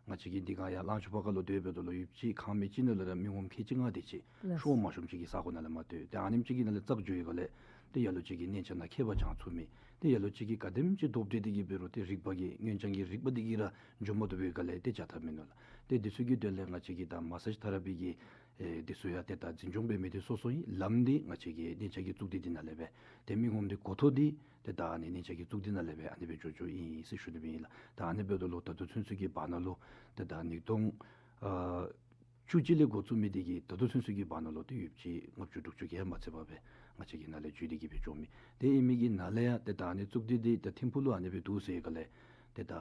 ང་བཅས་ཀྱིས་འདི་ག་ཡར་གླང་ཆེན་ཕར་ཁ་ལུ་སྡོད་འབདཝ་ད་ལུ་ཡོདཔ་ཅིག་ཁང་མིག་ཅིག་ནང་ལུ་ར་མི་ངོམ་ཁལ་གཅིག་ལྔ་དེ་ཅིག་ལགས། ཤོང་མ་ཤོངམ་ཅིག་གི་ས་གོ་ནང་ལས་མར་སྡོད། ཏེ་ཨ་ནེམ་ཅིག་གི་ནང་ལས་བཙག་འགྱོ་ཡི་ག་ལས་ཏེ་ལ་ལུ་ཅིག་གིས་སྙན་ཆ་ནང་མཁས་པ་སྦྱང་ཚུགས་མི། ཏེ་ལ་ལུ་ཅིག་གིས་ག་དེམ་ཅིག་དོགས་འདྲི་སྟེ་གི་འབད་རུང་ཏེ་རིག་པ་གི་སྔོན་སྦྱང་གི་རིག་པ་འདི་གིས་ར་འགྱོ་མ་བཏུབ་པའི་ག་ལས་ཏེ་བྱ་ཐབས་མིན་ནུག་ལགས། ཏེ་འདི་ཚུ་གི་དོན་ལས་ང་བཅས་ཀྱིས་ད་མ་སཱཇ་ཐེ་ར་པི་གི་ཨེ་འདི་ཚུ་ཡང་ཏེ་ད་འཛིན་སྐྱོང་འབད་མི་འདི་སོ་སོ་ཨིན། ལམ་འདི་ང་བཅས་ཀྱི་སྙན་ཆ་གི་གཙུག་སྡེ་འདི་ནང་ལས་སྦེ་ཏེ་མི་ངོམ་འདི་གོ་ཐོག་འདི་ཏེ་ད་ཨ་ནི་སྙན་ཆ་གི་གཙུག་སྡེ་ནང་ལས་སྦེ་ཨ་ནི་སྦེ་འགྱོ་འགྱོཝ་ཨིན་ཟེར་ཞུ་ནི་སྦེ་ཨིན་ལགས། ད་ཨ་ནི་འབདཝ་ད་ལུ་ད་ལྟོ་ཚུན་ཚོད་ཀྱི་བར་ན་ལུ་ཏེ་ད་ཉིས་སྟོང་ཨ་བཅུ་གཅིག་ལས་འགོ་བཙུགས་མི་འདི་གིས་ད་ལྟོ་ཚུན་ཚོད་ཀྱི་བར་ན་ལུ་ཏེ་ཡོདཔ་ཅིག་ལྔ་བཅུ་དྲུག་ཅུ་གིས་ཡང་མ་ཚད་པར་སྦེ་ང་བཅས་ཀྱི་ནང་ལས་འགྱོ་སྟེ་གི་སྦེ་འགྱོ་མི་དེ་ཨིན་མི་གི་ནང་ལས་ཡང་ཏེ་ད་ཨ་ནི་གཙུག་སྡེ་འདི་ཏེ་ཐིམ་ཕུག་ལུ་ཨ་ནི་སྦེ་འདུག་ཟེར་ག་ལས་ཏེ་ད་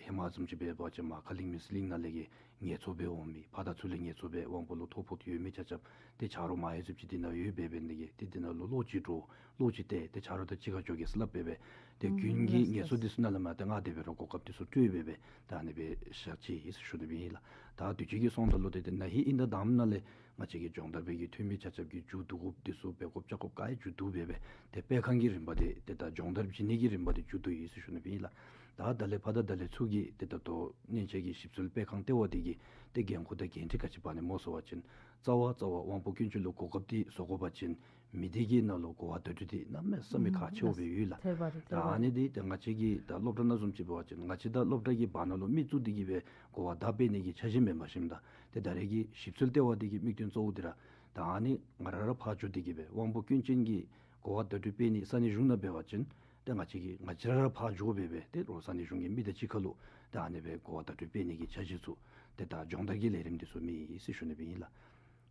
ཧེ་མ་བཟུམ་ཅིག་འབད་བ་ཅིན་མར་ཁ་གླིང་མི་གླིང་ནང་ལས་ཀྱི་ངལ་འཚོ་འབད་འོང་མི་ཕར་དང་ཚུར་ལས་ངལ་འཚོ་འབད་དབང་པོ་ལུ་ཐོ་ཕོག་ཡོད་མི་ཆ་ཁྱབ་ཏེ་ཆ་རོགས་མ་ཡོད་ཚུགསཔ་ཅིག་འདི་ནང་ཡོད་འབད་འབད་ནི་གི་ཏེ་འདི་ནང་ལུ་ལོག་ཅིག་འགྱོ་ལོག་ཅིག་ཏེ་ཏེ་ཆ་རོགས་དང་གཅིག་ཁར་འགྱོ་གེ་ཟེར་སླབ་འབད་འབད་ཏེ་ཨུམ་དགུན་གྱི་ལགས་ངལ་འཚོ་ལགས། འདི་ཚུ་ནང་ལས་མར་ཏེ་མངགས་ཏེ་འབད་རུང་གོ་སྐབས་འདི་ཚུ་སྤྲོད་འབད་འབད་ད་ཨ་ནི་སྦེ་བཞག་ཅི་ཟེར་ཞུ་ནི་སྦེ་ཨིན་ལགས། ད་དུས་ཅི་གི་སོང་ད་ལུ་ཏེ་ཏེ་ན་ཧིང་ཨིན་ད་དང་པ་ནང་ལས་ང་བཅས་ཀྱི་སྦྱོང་བརྡར་འབད་གི་འཐུས་མི་ཆ་ཁྱབ་ཀྱི་མཇུག་བསྡུ་དགོཔ་འདི་ཚུ་འབད་དགོཔ་བཅའ་དགོཔ་ག་ཡོད་མཇུག་བསྡུ་འབད་འབད་ཏེ་སྤེལ་ཁང་གི་རིམ་པ་འདི་ཏེ་ད་སྦྱོང་བརྡར་བྱིན་ནི་གི་རིམ་པ་འདི་མཇུག་བསྡུ་ཡི་ཟེར་ཞུ་ནི་སྦེ་ཨིན་ལགས། ད་ད་ལས་ཕར་ད་ད་ལས་ཚུར་གྱི་ཏེ་ད་ལྟོ་སྙན་ཆ་གི་ཞིབ་འཚོལ་སྤེལ་ཁང་ལྟེ་བ་འདི་གི་ཏེ་འགན་ཁུར་དང་འགན་འཁྲི་ག་ཅི་འབག་ནི་སྨོ་ཟེར་བ་ཅིན་རྩ་བ་རྩ་བ་དབང་པོ་ཀུན་སྤྱོད་ལུ་གོ་སྐབས་འདི་བཟོ་དགོ་པ་ཅིན་མི་སྡེ་གི་ནང་ལུ་གོ་བ་བརྡ་སྤྲོད་འདི་གནམ་མེད་ས་མེད་ཁག་ཆེཝ་སྦེ་ཡོད་ལགས། ཐེར་པ་རེ་ད་ཐེར་པ་ཨ་ནི་རེ། འདི་ཏེ་ང་བཅས་ཀྱི་ད་སློབ་གྲྭ་ནང་བཟུམ་ཅིག་འབད་བ་ཅིན་ང་བཅས་ད་སློབ་གྲྭ་གི་བར་ན་ལུ་མི་བཙུགས་ཏེ་གི་སྦེ་གོ་བ་བརྡ་སྤྲོད་ནི་གི་འཆར་གཞི་མེན་པར་ཞིནམ་ད་ཏེ་ད་རེས་ཀྱི་ཞིབ་འཚོལ་ལྟེ་བ་འདི་གི་དམིགས་དོན་གཙོ་བོ་འདི་ར་ད་ཨ་ནི་ང་ར་ར་ཕར་འགྱོ་སྟེ་གི་སྦེ་དབང་པོ་ཀུན་སྤྱོད་ཀྱི་གོ་བ་བརྡ་སྤྲོད་སྤེལ་ནི་ས་གནས་གཞུང་ནང་འབད་བ་ཅིན་ཏེ་ང་བཅས་ཀྱིས་ང་བཅས་ར་ར་ཕར་འགྱོ་འབད་འབད་ཏེ་རོགས་ས་གནས་གཞུང་གི་མི་དང་གཅིག་ཁར་ལུ་ཏེ་ཨ་ནི་སྦེ་གོ་བ་བརྡ་སྤྲོད་སྤེལ་ནི་གི་འཆར་གཞི་ཚུ་ཏེ་ད་སྦྱོང་བརྡར་གྱི་ལས་རིམ་འདི་ཚུ་མེད་ཟེར་ཞུ་ནི་སྦེ་ཨིན་ལགས།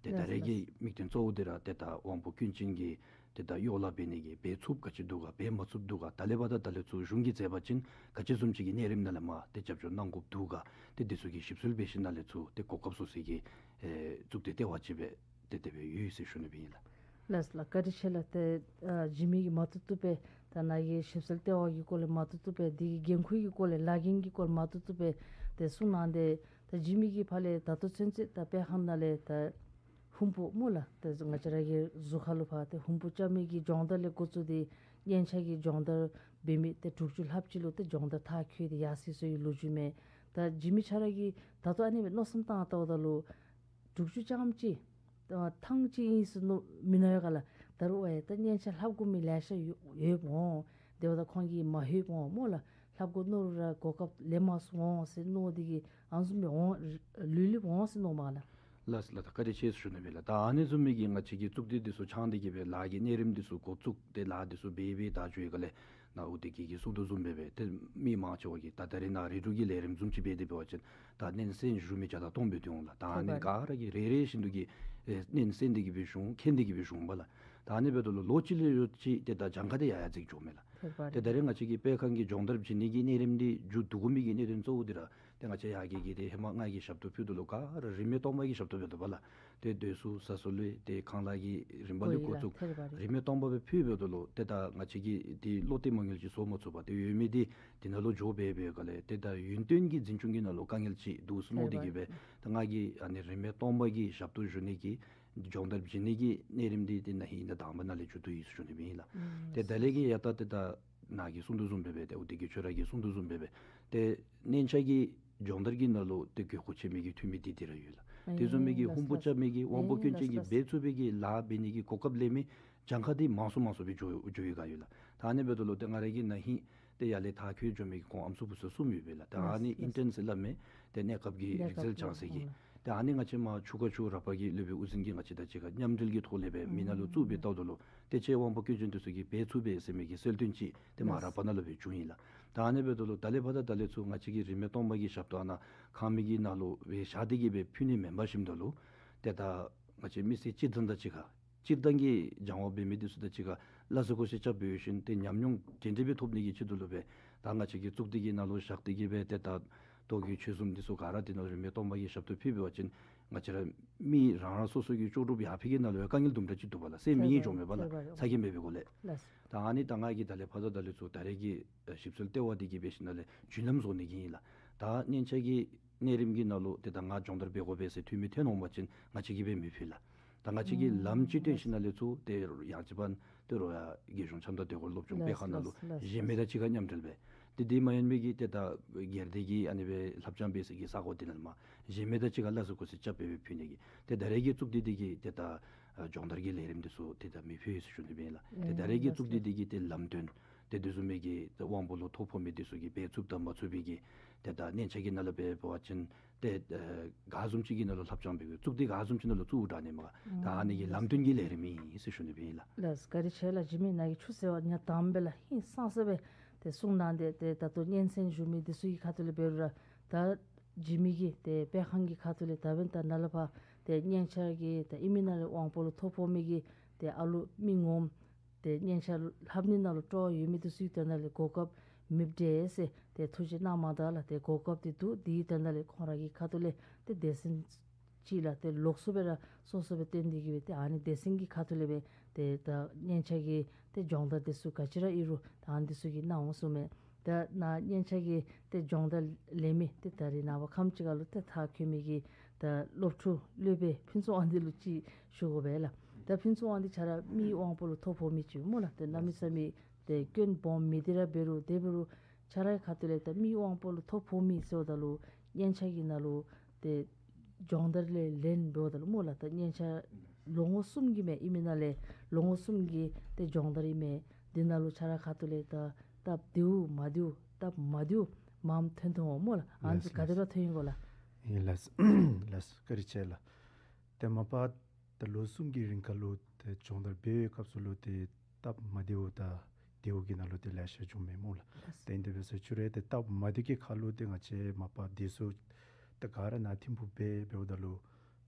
ཏེ་ད་ལགས་རེས་ཀྱི་ལགས། དམིགས་དོན་གཙོ་བོ་འདི་ར་ཏེ་ད་དབང་པོ་ཀུན་སྤྱོད་ཀྱི་ཏེ་ད་གཡོག་ལཱ་འབད་ནི་གི་འབད་ཚུགསཔ་ག་ཅི་འདུག་ག་འབད་མ་ཚུགསཔ་འདུག་ག་ད་ལས་ཕར་ད་ད་ལས་ཚུར་གཞུང་གིས་མཛད་པ་ཅིན་ག་ཅི་བཟུམ་ཅིག་གི་གནས་རིམ་ནང་ལས་མར་ཏེ་རྒྱབ་སྐྱོར་གནང་དགོཔ་འདུག་ག་ཏེ་འདི་ཚུ་གི་ཞིབ་འཚོལ་འབད་ཞིནམ་ལས་ཚུར་ཏེ་གོ་སྐབས་བཟོ་སའི་གི་ཨེ་གཙུག་སྡེ་ལྟེ་བ་ཅིག་སྦེ་ཏེ་དེ་སྦེ་ཡོད་ཟེར་ཞུ་ནི་སྦེ་ཨིན་ལགས། ལགས་ལགས། བཀའ་དྲིན་ཆེ་ལགས། ཏེ་ཨ་འཇིགས་མེད་ཀྱིས་མ་བཏུབ་བཏུབ་སྦེ་ད་ནཱ་གི་ཞིབ་འཚོལ་ལྟེ་བ་གི་སྐོར་ལས་མ་བཏུབ་བཏུབ་སྦེ་འདི་གི་འགན་ཁུར་གྱི་སྐོར་ལས་ལཱ་འགན་གྱི་སྐོར་ལས་མ་བཏུབ་བཏུབ་སྦེ་ཏེ་གསུང་གནང་སྟེ་ད་འཇིགས་མེད་ཀྱིས་ཕར་ལས་ད་ལྟོ་ཚུན་ཚོད་ད་སྤེལ་ཁང་ནང་ལས་ད་ཧུམ་བུ་སྨོ་ལགས། ཏེ་ང་བཅས་ར་གི་གཟུགས་ཁར་ལུ་ཕར་ཏེ་ཧུམ་བུ་རྐྱབ་མི་གི་སྦྱོང་བརྡར་ལས་འགོ་བཙུགས་ཏེ་སྙན་ཆ་གི་སྦྱོང་བརྡར་འབད་མི་ཏེ་དྲུག་ཅུ་ལྷགཔ་ཅིག་ལུ་ཏེ་སྦྱོང་བརྡར་མཐར་འཁྱོལ་ཏེ་ཡར་སོ་སོའི་ལོ་རྒྱུས་མས། ད་འཇིགས་མེད་ཁྱོད་ར་གིས་ད་ལྟོ་ཨ་ནི་སྦེ་མནོ་བསམ་བཏང་བལྟཝ་ད་ལུ་དྲུག་ཅུ་རྐྱངམ་ཅིག་ད་ཐེངས་གཅིག་ཨིན་ཟེར་མནོ་མི་ནོར་ཡོད་ག་ལགས། ད་རུང་ཨེ་ད་སྙན་ཆ་ལྷབ་དགོ་མི་ལེ་ཤ་ཡོད་ཡོདཔ་འོང་། དེ་འབདཝ་ད་ཁོང་གིས་མ་ལྷོདཔ་འོང་སྨོ་ལགས། ལྷབ་དགོ་མནོ་རུང་ར་གོ་སྐབས་ལེན་མ་ཚུགས་འོང་ཟེར་མནོ་སྟེ་གི་ཨ་ནི་བཟུམ་སྦེ་འོང་ལུས་ལུས་འོང་ཟེར་མནོཝ་མས་ལགས། ལགས་ལགས། ད་བཀའ་དྲིན་ཆེ་ཟེར་ཞུ་ནི་སྦེ་ལགས། ད་ཨ་ནི་བཟུམ་མའི་གི་ང་བཅས་ཀྱི་གཙུག་སྡེ་འདི་ཚུ་ཚང་སྟེ་གི་སྦེ་ལཱ་གི་གནས་རིམ་འདི་ཚུ་འགོ་བཙུགས་ཏེ་ལཱ་འདི་ཚུ་འབད་འབད་ད་འགྱོ་ཡི་ག་ལས་ནཱ་ཨོ་དེ་གི་གིས་གསུང་དོ་བཟུམ་སྦེ་སྦེ་ཏེ་མི་མང་ཆེ་བ་གིས་ད་ད་རེས་ནཱ་རིལ་གྲོ་གི་ལས་རིམ་བཟུམ་ཅིག་འབད་དེ་འབད་བ་ཅིན་ད་སྙན་གསན་ཞུ་མི་བརྒྱ་དང་སྟོང་སྦེ་འདུག་འོང་ལགས། ད་ཨ་ནི་ཐེག་པ་ག་ར་གིས་རེ་རེ་བཞིན་དུ་གིས་ཨེ་སྙན་གསན་ཏེ་གི་སྦེ་ཞུ་འོང་མཁྱེན་ཏེ་གི་སྦེ་ཞུ་འོང་པ་ལགས། ད་ཨ་ནི་འབདཝ་ད་ལུ་ལོ་གཅིག་ལས་ལོ་གཅིག་ཏེ་ད་གྱངས་ཁ་འདི་ཡར་ཡར་འཛེགས་འགྱོཝ་མས་ལགས། ཐེག་པ་རེ་ཏེ་ད་རེས་ང་བཅས་ཀྱི་སྤེལ་ཁང་གི་སྦྱོང་བརྡར་བྱིན་ནི་གི་གནས་རིམ་འདི་མཇུག་བསྡུ་དགོ་མི་གི་གནད་དོན་གཙོ་བོ་འདི་ར་ཏེ་ང་བཅས་ཡར་གྱི་གི་ཏེ་ཧེ་མ་ང་གིས་ཞབས་ཏོག་ཕུལཝ་ད་ལུ་ག་ར་རིན་མེད་སྟོང་པ་གི་ཞབས་ཏོག་འབད་དོ་བ་ལགས། ཏེ་སྡོད་ས་ཟ་ས་ལུ་ཏེ་ཁང་གླ་གི་རིམ་པ་ལུ་འགོ་བཙུགས་ཐེག་པ་རེ་རིན་མེད་སྟོང་པ་སྦེ་ཕུལ་འབདཝ་ད་ལུ་ཏེ་ད་ང་བཅས་ཀྱིས་ཏེ་བློ་གཏད་མ་དངུལ་ཅིག་བཟོ་མ་ཚུགས་པར་ཏེ་ཡོད་མི་འདི་དེ་ནང་ལུ་འགྱོ་འབད་འབདཝ་ག་ལས་ཏེ་ད་ཡུན་བརྟན་གྱི་འཛིན་སྐྱོང་གི་ནང་ལུ་དཀའ་ངལ་ཅིག་འདུག་ཟེར་མནོ་སྟེ་གི་སྦེ་ད་ང་གིས་ཨ་ནི་རིན་མེད་སྟོང་པ་གི་ཞབས་ཏོག་ཞུ་ནི་གི་སྦྱོང་བརྡར་བྱིན་ནི་གི་གནས་རིམ་འདི་ཏེ་ན་ཧིང་ཨིན་ད་དང་པ་ནང་ལས་མཇུག་བསྡུ་ཡི་ཟེར་ཞུ་ནི་སྦེ་ཨིན་ལགས། ཨུམ་ཏེ་ད་ལས་ཀྱི་ཡ་ད་ཏེ་ད་ ནཱ་གིས་གསུང་དོ་བཟུམ་སྦེ་སྦེ་ཏེ་འོ་དེ་གི་ཁྱོད་ར་གིས་གསུང་དོ་བཟུམ་སྦེ་སྦེ་ཏེ་གཉན་ཆ་གི་སྦྱོང་བརྡར་གྱི་ནང་ལུ་ཏེ་དགོས་མཁོ་ཆེ་མི་གི་འཐུས་མི་འདི་འདི་ར་ཡོད་ལགས། དེ་བཟུམ་མའི་གི་ལགས་ཕུང་པོ་ལགས། རྐྱབ་མི་གི་ཨེ་འབད་ཚུགས་པའི་གི་ལགས་ལགས། དབང་པོ་སྐྱོན་ཅན་གྱིས་འབད་ཚུགས་པའི་གི་ལཱ་འབད་ནི་གི་གོ་སྐབས་ལེན་མི་གྱངས་ཁ་འདི་མང་སུ་མང་སུ་སྦེ་འགྱོ་འགྱོ་ཡི་ག་ཡོད་ལགས། ད་ཨ་ནི་འབདཝ་ད་ལུ་ཏེ་ང་ར་གིས་ན་ཧིང་ཏེ་ཡར་ལས་མཐར་འཁྱོལ་འགྱོ་མི་གི་ཁོང་ཨམ་སྲུ་བུ་ཚུ་གསུམ་ཡོད་པས་ལགས། ད་ཨ་ནི་ལགས་ཨིན་ལགས། ཊརན་ཟེར་སླབ་མི་ཏེ་གནས་སྐབས་ཀྱི་རིག་རྩལ་སྦྱང་ས་གི། ཏེ་ཨ་ནི་ང་བཅས་མར་ཆུ་ཁ་ཆུ་ར་པ་གི་སློབ་དཔོན་དབུ་འཛིན་གྱིས་ང་བཅས་དང་གཅིག་ཁར་མཉམ་འབྲེལ་གྱི་ཐོག་ལས་སྦེ་མི་ནང་ལུ་བཙུགས་སྦེ་བལྟཝ་ད་ལུ་ཏེ་ཁྱོད་དབང་པོ་སྐྱོན་ཅན་འདི་ཚུ་གིས་འབད་ཚུགས་པས་ཟེར་མི་གི་གསལ་སྟོན་ཅིག་ཏེ་མར་ར་པ་ནང་ལུ་སྦེ་བྱུང་ཡི་ལགས། ད་ཨ་ནི་འབདཝ་ད་ལུ་ད་ལས་ཕར་ད་ད་ལས་ཚུར་ང་བཅས་ཀྱིས་རིས་མེད་སྟོང་པ་གི་ཞབས་ཏོག་ཨ་ནཱ་ཁང་མིག་གི་ནང་ལུ་སྦེ་བཞག་སྟེ་གི་སྦེ་ཕུལ་ནི་མེན་པར་ཞིནམ་ད་ལུ་ཏེ་ད་ང་བཅས་མི་སེར་སྤྱིར་བཏང་དང་གཅིག་ཁར་སྤྱིར་བཏང་གི་སྦྱང་བ་འབད་མི་འདི་ཚུ་དང་གཅིག་ཁར་སླ་བསྲེ་གོ་བསྲེ་རྐྱབ་འབད་ཞིནམ་ཏེ་ཉམས་མྱོང་གྲ་སྒྲིག་སྦེ་ཐོབ་ནི་གི་ཆེད་དུ་ལུ་སྦེ་ད་ང་བཅས་ཀྱི་གཙུག་སྡེ་གི་ནང་ལུ་བཞག་སྟེ་གི་སྦེ་ཏེ་ད་ལྟོ་གི་ཆོས་གསུམ་འདི་ཚུ་ག་ར་འདི་ནང་རིས་མེད་སྟོང་པ་གི་ཞབས་ཏོག་ཕུལ་འབད་བ་ཅིན་ང་བཅས་ར་མི་རང་རང་སོ་སོ་གི་ལྕོགས་གྲུབ་ཡར་འཕེལ་གྱི་ནང་ལུ་ཡང་དཀའ་ངལ་དུམ་གྲ་ཅིག་འདུག་པ་ལགས། ཟད་མི་ངེས་འགྱོཝ་མས་པ་ལགས། ཚ་གྱང་མེད་པའི་སྒོ་ལས། ད་ཨ་ནི་ད་ང་གིས་ད་ལས་ཕར་ད་ད་ལས་ཚུར་ད་རེས་ཀྱི་ཞིབ་འཚོལ་ལྟེ་བ་འདི་གིས་འབད་ཞིནམ་ལས་རྒྱུན་ལམ་བཟོ་ནི་གི་ཨིན་ལགས། ད་གཉན་ཆ་གི་གནས་རིམ་གྱི་ནང་ལུ་ཏེ་ད་ང་སྦྱོང་བརྡར་འབད་དགོ་པས་ཟེར་འཐུས་མི་ཐོན་འོང་པ་ཅིན་ང་བཅས་ཀྱིས་སྦེ་མི་ཕུལ་ལགས། ད་ང་བཅས་ཀྱིས་ལམ་ཅིག་སྟོན་ཞིནམ་ལས་ཚུར་ཏེ་ཡང་ཅིན་ཏེ་རོགས་ཡར་རྒྱལ་གཞུང་ཆབ་མདོ་སྡེ་ཁུལ་སློབ་སྦྱོང་སྤེལ་ཁང་ནང་ལུ་གཞན་མི་དང་གཅིག་ཁར་མཉམ་འབྲེལ་སྦེ་ཏེ་དེ་མ་ཡིན་པའི་གི་ཏེ་ད་སྒེར་སྡེ་གི་ཨ་ནི་སྦེ་ལྷབ་སྦྱང་འབད་ས་གི་ས་གོ་འདི་ནང་ལུ་མར་གཞན་མི་དང་གཅིག་ཁར་སླ་བསྲེ་གོ་བསྲེ་རྐྱབ་སྦེ་ཕུལ་ནི་གི་ཏེ་ད་རེས་ཀྱི་གཙུག་སྡེ་འདི་གིས་ཏེ་ད་སྦྱོང་བརྡར་གྱི་ལས་རིམ་འདི་ཚུ་ཏེ་ད་མི་ཕུལ་ཡི་ཟེར་ཞུ་ནི་སྦེ་ཨིན་ལགས། ཏེ་ད་རེས་ཀྱི་གཙུག་སྡེ་འདི་གིས་ཏེ་ལམ་སྟོན་ཏེ་དེ་བཟུམ་མའི་གི་ཏེ་དབང་པོ་ལུ་ཐོ་ཕོག་མི་འདི་ཚུ་གིས་འབད་ཚུགསཔ་དང་མ་ཚུགས་པའི་གི་ཏེ་ད་གཉན་ཆ་གི་ནང་ལུ་འབད་བ་ཅིན་ཏེ་ཨེ་ག་བཟུམ་ཅིག་གི་ནང་ལུ་ལྷབ་སྦྱང་འབད་དགོ། གཙུག་སྡེ་ག་བཟུམ་ཅིག་ནང་ལུ་བཙུགས་དྲག་ནི་མས། ད་ཨ་ནི་གི་ལམ་སྟོན་གྱི་ལས་རིམ་ཨིན་ཟེར་ཞུ་ནི་སྦེ་ཨིན་ལགས། ལགས་བཀའ་དྲིན་ཆེ་ལགས། འཇིགས་མེད་ནཱ་གིས་ཆུ་ཟེར་བ་ཉ་དམ་སྦེ་ལགས་ཧིང་སངས་ས་སྦེ་ཏེ་གསུང་གནང་སྟེ་ཏེ་ད་ལྟོ་གཉན་སྲིན་བཞུགས་མི་འདི་ཚུ་གི་ཁ་ཐུག་ལས་འབད་རུང་ར་ད་འཇིགས་མེད་ཀྱི་ཏེ་སྤེལ་ཁང་གི་ཁ་ཐུག་ལས་ད་འབདན་ད་ནཱ་ལས་ཕར་ཏེ་གཉན་ཆ་གི་ད་ཨིན་མི་ནང་ལས་དབང་པོ་ལུ་ཐོ་ཕོག་མི་གི་ཏེ་ཨ་ལུ་མི་ངོམ་ཏེ་གཉན་ཆ་ལྷབ་ནི་ནང་ལུ་སྤྲོ་བ་ཡོད་མི་འདི་ཚུ་གི་དོན་དག་ལས་གོ་སྐབས་མེདཔ་འདྲས་ཟེར་ཏེ་ཐུགས་རྗེ་གནང་མ་ད་ལགས། ཏེ་གོ་སྐབས་འདི་འདུག། འདི་གི་དོན་དག་ལས་ཁོང་ར་གི་ཁ་ཐུག་ལས་ཏེ་སྡེ་ཚན་ཅིག་ལགས་ཏེ་ལོགས་སུ་སྦེ་ར་སོ་སོ་སྦེ་བཏོན་ཏེ་གི་སྦེ་ཏེ་ཨ་ནི་སྡེ་ཚན་གྱི་ཁ་ཐུག་ལས་སྦེ་ཏེ་ད་གཉན་ཆ་གི་ཏེ་སྦྱོང་བརྡར་འདི་ཚུ་ག་ཅི་ར་ཨིན་རུང་ད་ཨ་ནི་འདི་ཚུ་གིས་གནང་འོང་གསུངམ་མས། ད་ནཱ་གཉན་ཆ་གི་ཏེ་སྦྱོང་བརྡར་ལེན་མི་ཏེ་ད་རེས་ནངས་པ་ཁམས་ཅིག་ཁར་ལུ་ཏེ་མཐར་འཁྱོལ་མི་གི་ད་སློབ་ཕྲུག་སློབ་དཔོན་ཕུན་ཚོགས་དབང་འདུས་ལུ་ཅིག་ཞུ་དགོ་པས་ལགས། ད་ཕུན་ཚོགས་དབང་འདུས་ཁྱོད་ར་མིའི་དབང་པོ་ལུ་ཐོ་ཕོག་མི་ཅིག་སྨོ་ལགས། ཏེ་གནམ་མེད་ས་མེད་ཏེ་སྐྱོན་སྦོམ་མི་འདི་ར་འབད་རུང་དེ་འབད་རུང་ཁྱོད་རའི་ཁ་ཐུག་ལས་ད་མིའི་དབང་པོ་ལུ་ཐོ་ཕོག་མི་ཟེརཝ་ད་ལུ་གཉན་ཆ་གི་ནང་ལུ་ཏེ་སྦྱོང་བརྡར་ལེན་ལེན་འབདཝ་ད་ལུ་སྨོ་ལགས། ད་གཉན་ཆ་ལོ་ངོ་གསུམ་གྱི་མས། ཨིན་མི་ནང་ལས་ལོ་ངོ་གསུམ་གྱི་ཏེ་སྦྱོང་བརྡར་ཨིན་མས། འདི་ནང་ལུ་ཁྱོད་རའི་ཁ་ཐུག་ལས་ད་སྟབས་བདེཝ་མ་བདེཝ་སྟབས་མ་བདེཝ་མངམ་ཐོན་ཐོནམ་སྨོ་ལགས། ཨ་ནི་ཚུ་ག་དེ་སྦེ་ཐོན་ཡི་གོ་ལགས། ཨིན་ལགས། ལགས་བཀའ་དྲིན་ཆེ་ལགས། ཏེ་མ་པ་ད་ལོ་གསུམ་གྱི་རིང་ཁར་ལུ་ཏེ་སྦྱོང་བརྡར་འབད་བའི་སྐབས་སུ་ལུ་ཏེ་སྟབས་མ་བདེཝ་དང་བདེཝ་གི་ནང་ལུ་ཏེ་ལེ་ཤ་བྱུངམ་མས་སྨོ་ལགས། ལགས། ཏེ་ཨིན་དེ་འབད་ས་ཅིག་རུང་ཏེ་སྟབས་མ་བདེ་གི་ཁར་ལུ་ཏེ་ང་བཅས་མ་པ་འདི་ཚུ་ཏེ་ག་ར་ནཱ་ཐིམ་ཕུག་སྦེ་འབདཝ་ད་ལུ་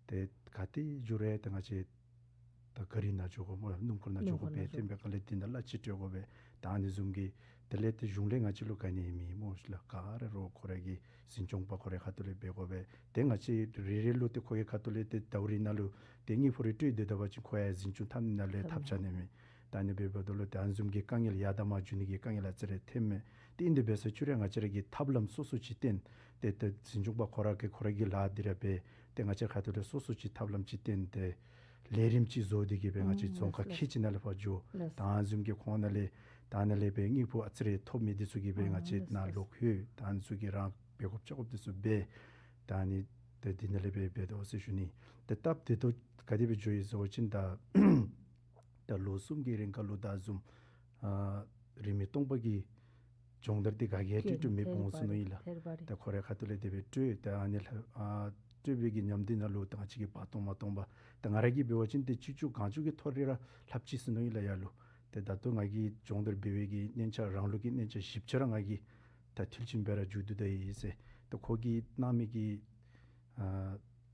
ཏེ་ག་ཏེ་འགྱོ་རུང་ཏེ་ང་བཅས་ད་ག་རི་ནང་འགྱོ་དགོ་སྨོ་ལགས། སྣུམ་འཁོར་ནང་འགྱོ་དགོ་པས། སྣུམ་འཁོར་ནང་འགྱོ། དེ་འབད་ག་ལས་འདི་ནང་གླ་ཅིག་སྤྲོད་དགོ་པས། ད་ཨ་ནི་བཟུམ་གྱི་དེ་ལས་ཏེ་གཞུང་ལས་ང་བཅས་ལུ་ག་ནི་མེད་སྨོ་ལགས། ག་ར་རོགས་ཁོ་ར་གི་འཛིན་སྐྱོང་པ་ཁོ་རའི་ཁ་ཐུག་ལས་འབད་དགོ་པས། ཏེ་ང་བཅས་རེ་རེ་ལུ་ཏེ་ཁོ་གི་ཁ་ཐུག་ལས་ཏེ་ཟླཝ་རེ་ནང་ལུ་ཏེ་དངུལ་ཕོན་རེ་སྤྲོད་དེ་སྡོད་པ་ཅིན་ཁོ་ཡང་འཛིན་སྐྱོང་འཐབ་ནི་ནང་ལུ་ཐབས་ཆག་ནི་མས། ད་ཨ་ནི་འབདཝ་ད་ལུ་ཏེ་ཨ་ནི་བཟུམ་གྱི་དཀའ་ངལ་ཡར་དང་མར་འགྱོ་ནི་གི་དཀའ་ངལ་ཨ་ཙི་རེ་ཐོནམ་མས། ཏེ་ཨིན་དེ་འབད་ས་ཅིག་རུང་ང་བཅས་ར་གིས་ཐབས་ལམ་སོ་སོ་ཅིག་བཏོན་ཏེ་ཏེ་འཛིན་སྐྱོང་པ་ཁོ་ར་གིས་ཁོ་ར་གི་ལཱ་འདི་ར་འབད། ཏེ་ང་བཅས་ཁ་ཐུག་ལས་སོ་སོ་ཅིག་ཐབས་ལམ་ཅིག་བཏོན་ཏེ་ལས་རིམ་ཅིག་བཟོ་སྟེ་གི་སྦེ་ང་བཅས་ཨུམ་རྫོང་ཁག་ལགས་ཁལ་གཅིག་ནང་ལས་ཕར་འགྱོ། ལགས། ད་ཨ་ནི་བཟུམ་གྱི་ཁོང་ནང་ལས་ད་ནཱ་ལས་སྦེ་དངུལ་ཕོན་ཨ་ཙི་རེ་ཐོབ་མི་འདི་ཚུ་གིས་སྦེ་ང་བཅས་ཨུམ་ནཱ་ལགས་ལོག་ལྷོད། ད་ཨ་ནི་ཚུ་གིས་རང་འབད་དགོཔ་རྐྱབ་དགོཔ་འདི་ཚུ་འབད། ད་ཨ་ནི་ཏེ་འདི་ནང་ལས་སྦེ་འབད་དོ་ཟེར་ཞུ་ནི། ཏེ་སྟབས་བདེ་ཏོག་ཏོ་ག་དེ་སྦེ་འགྱོ་ཡི་ཟེར་བ་ཅིན་ད་ད་ལོ་གསུམ་གྱི་རིང་ཁར་ལུ་ད་བཟུམ་ཨ་རིས་མེད་སྟོང་པ་གི་སྦྱོང་བརྡར་འདི་ག་གིས་ཡང་སྤྲོད་སྤྲོད་མེདཔ་འོང་སོ་ནུག་ཨིན་ལགས། ཐེར་བ་རེ་ཐེར་བ་རེ། ད་ཁོ་རའི་ཁ་ཐུག་ལས་དེ་སྦེ་སྤྲོད། ད་ཨ་ནི་ལྷབ་ཨ་སྤྲོད་པའི་གི་ཉམས་འདི་ནང་ལུ་ད་ང་བཅས་ཀྱིས་འབག་སྟོང་མ་སྟོང་པ། ད་ང་ར་གིས་འབད་བ་ཅིན་ཏེ་བཅུ་བཅུ་གང་བཅུ་གི་ཐོག་རེ་ར་ལྷབ་ཅི་ཟེར་ནུག་ཨིན་ལགས་ཡར་ལུ། ཏེ་ད་ལྟོ་ང་གིས་སྦྱོང་བརྡར་འབད་བའི་གི་གཉན་ཆ་རང་ལུགས་ཀྱི་གཉན་ཆ་བཞི་བཅུ་ར་ང་གིས་ད་མཐིལ་ཕྱིན་སྦེ་ར་མཇུག་བསྡུ་ད་ཡི་ཟེར། ད་ཁོ་གིས་གནང་མི་གི་ཨ་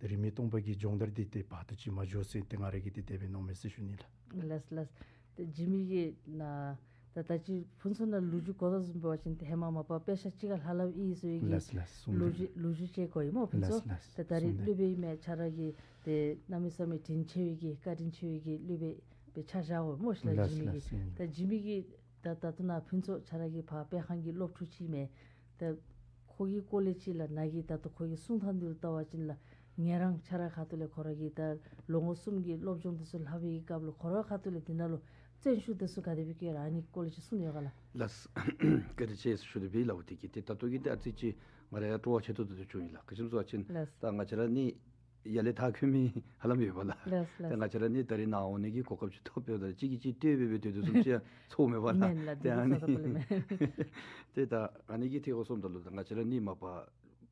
རིས་མེད་སྟོང་པ་གི་སྦྱོང་བརྡར་འདི་ཏེ་བར་དུ་ཅིག་མ་འགྱོ་ཟེར་ཏེ་ང་ར་གིས་ཏེ་དེ་སྦེ་མནོཝ་མས་ཟེར་ཞུ་ནི་ལགས། ལགས་ལགས། ཏེ་འཇིགས་མེད་ཀྱིས་ནཱ་ད་ད་ཅི་ཕུན་ཚོགས་ནང་ལུ་རྒྱུས་གོ་དོ་བཟུམ་འབད་བ་ཅིན་ཏེ་ཧེ་མ་མ་པ་དཔེ་ཆ་ཅིག་ཁར་ལྷབ་ལྷབ་ཨིན་ཟེར་བའི་གི་ལགས་ལགས་གསུངས་ལོ་ཏེ་རྒྱུས་ལོ་རྒྱུས་ཅིག་གོ་ཡི་སྨོ་ཕུན་ཚོགས། ལགས་ལགས་ད་ད་རིས་གསུངས་ཏེ་སློབ་དཔོན་ཨིན་མས། ཁྱོད་ར་གིས་ཏེ་གནམ་མེད་ས་མེད་དྲིན་ཆེ་བའི་གི་བཀའ་དྲིན་ཆེ་བའི་གི་སློབ་དཔོན་སྦེ་ཆ་བཞག་འོང་སྨོ་ཤིག་ལགས། ལགས་འཇིགས་མེད་ལགས་ཀྱིས་གསུངས། ད་འཇིགས་མེད་ཀྱིས་ད་ད་ལྟོ་ནཱ་ཕུན་ཚོགས་ཁྱོད་ར་གི་ཕར་སྤེལ་ཁང་གི་སློབ་ཕྲུག་ཅིག་མས། ད་ཁོ་གི་སྐོར་ལས་ཅིག་ལགས་ནཱ་གིས་ད་ལྟོ་ཁོ་གི་གསུང་ཐངས་འདི་ལུ་བལྟ་བ་ཅིན་ལགས་ངེད་རང་ཁྱོད་རའི་ཁ་ཐུག་ལས་ཁོ་ར་གིས་ད་ལོ་ངོ་གསུམ་གྱི་སློབ་སྦྱོང་འདི་ཚུ་ལྷབ་པའི་གི་སྐབས་ལུ་ཁོ་རའི་ཁ་ཐུག་ལས་འདི་ནང་ལུ་བརྩོན་ཤུགས་འདི་ཚུ་ག་དེ་སྦེ་བསྐྱེད་ར་ཨ་ནི་སྐོར་ལས་ཅིག་གསུང་ནི་ཡོད་ག་ལགས། ལགས། བཀའ་དྲིན་ཆེ་ཟེར་ཞུ་དོ་བི་ལ་འོ་དེ་གི་ཏེ་ད་ལྟོ་གི་ཏེ་ཨ་ཙི་ཅིག་ང་ར་ཡང་སྤྲོ་བ་ཆེ་ཏོག་ཏོ་བྱུང་ཡི་ལགས། ག་ཅི་སྨོ་ཟེར་བ་ཅིན་ལགས། ད་ང་བཅས་ར་ནི་ཡར་ལས་མཐར་འཁྱོལ་མི་ཧ་ལམ་ཡོད་པ་ལགས། ལགས་ལགས། ཏེ་ང་བཅས་ར་ནི་ད་རིས་ནཱ་འོང་ནི་གི་གོ་སྐབས་ཅིག་ཐོབ་པས། ད་གཅིག་གིས་གཅིག་བསྟོད་སྦེ་སྦེ་སྡོད་དོ་བཟུམ་ཅིག་ཡང་ཚོརཝ་མས་པ་ལགས། མེན་ལགས། ཏེ་ཨ་ནི་དེ་ཚོ་ཚོར་དགོ་ལགས་མེན། ཏེ་ད་ཨ་ནི་གི་ཐད་ཁར་སོངམ་ད་ལུ་ད་ང་བཅས་ར་ནི་མ་པ་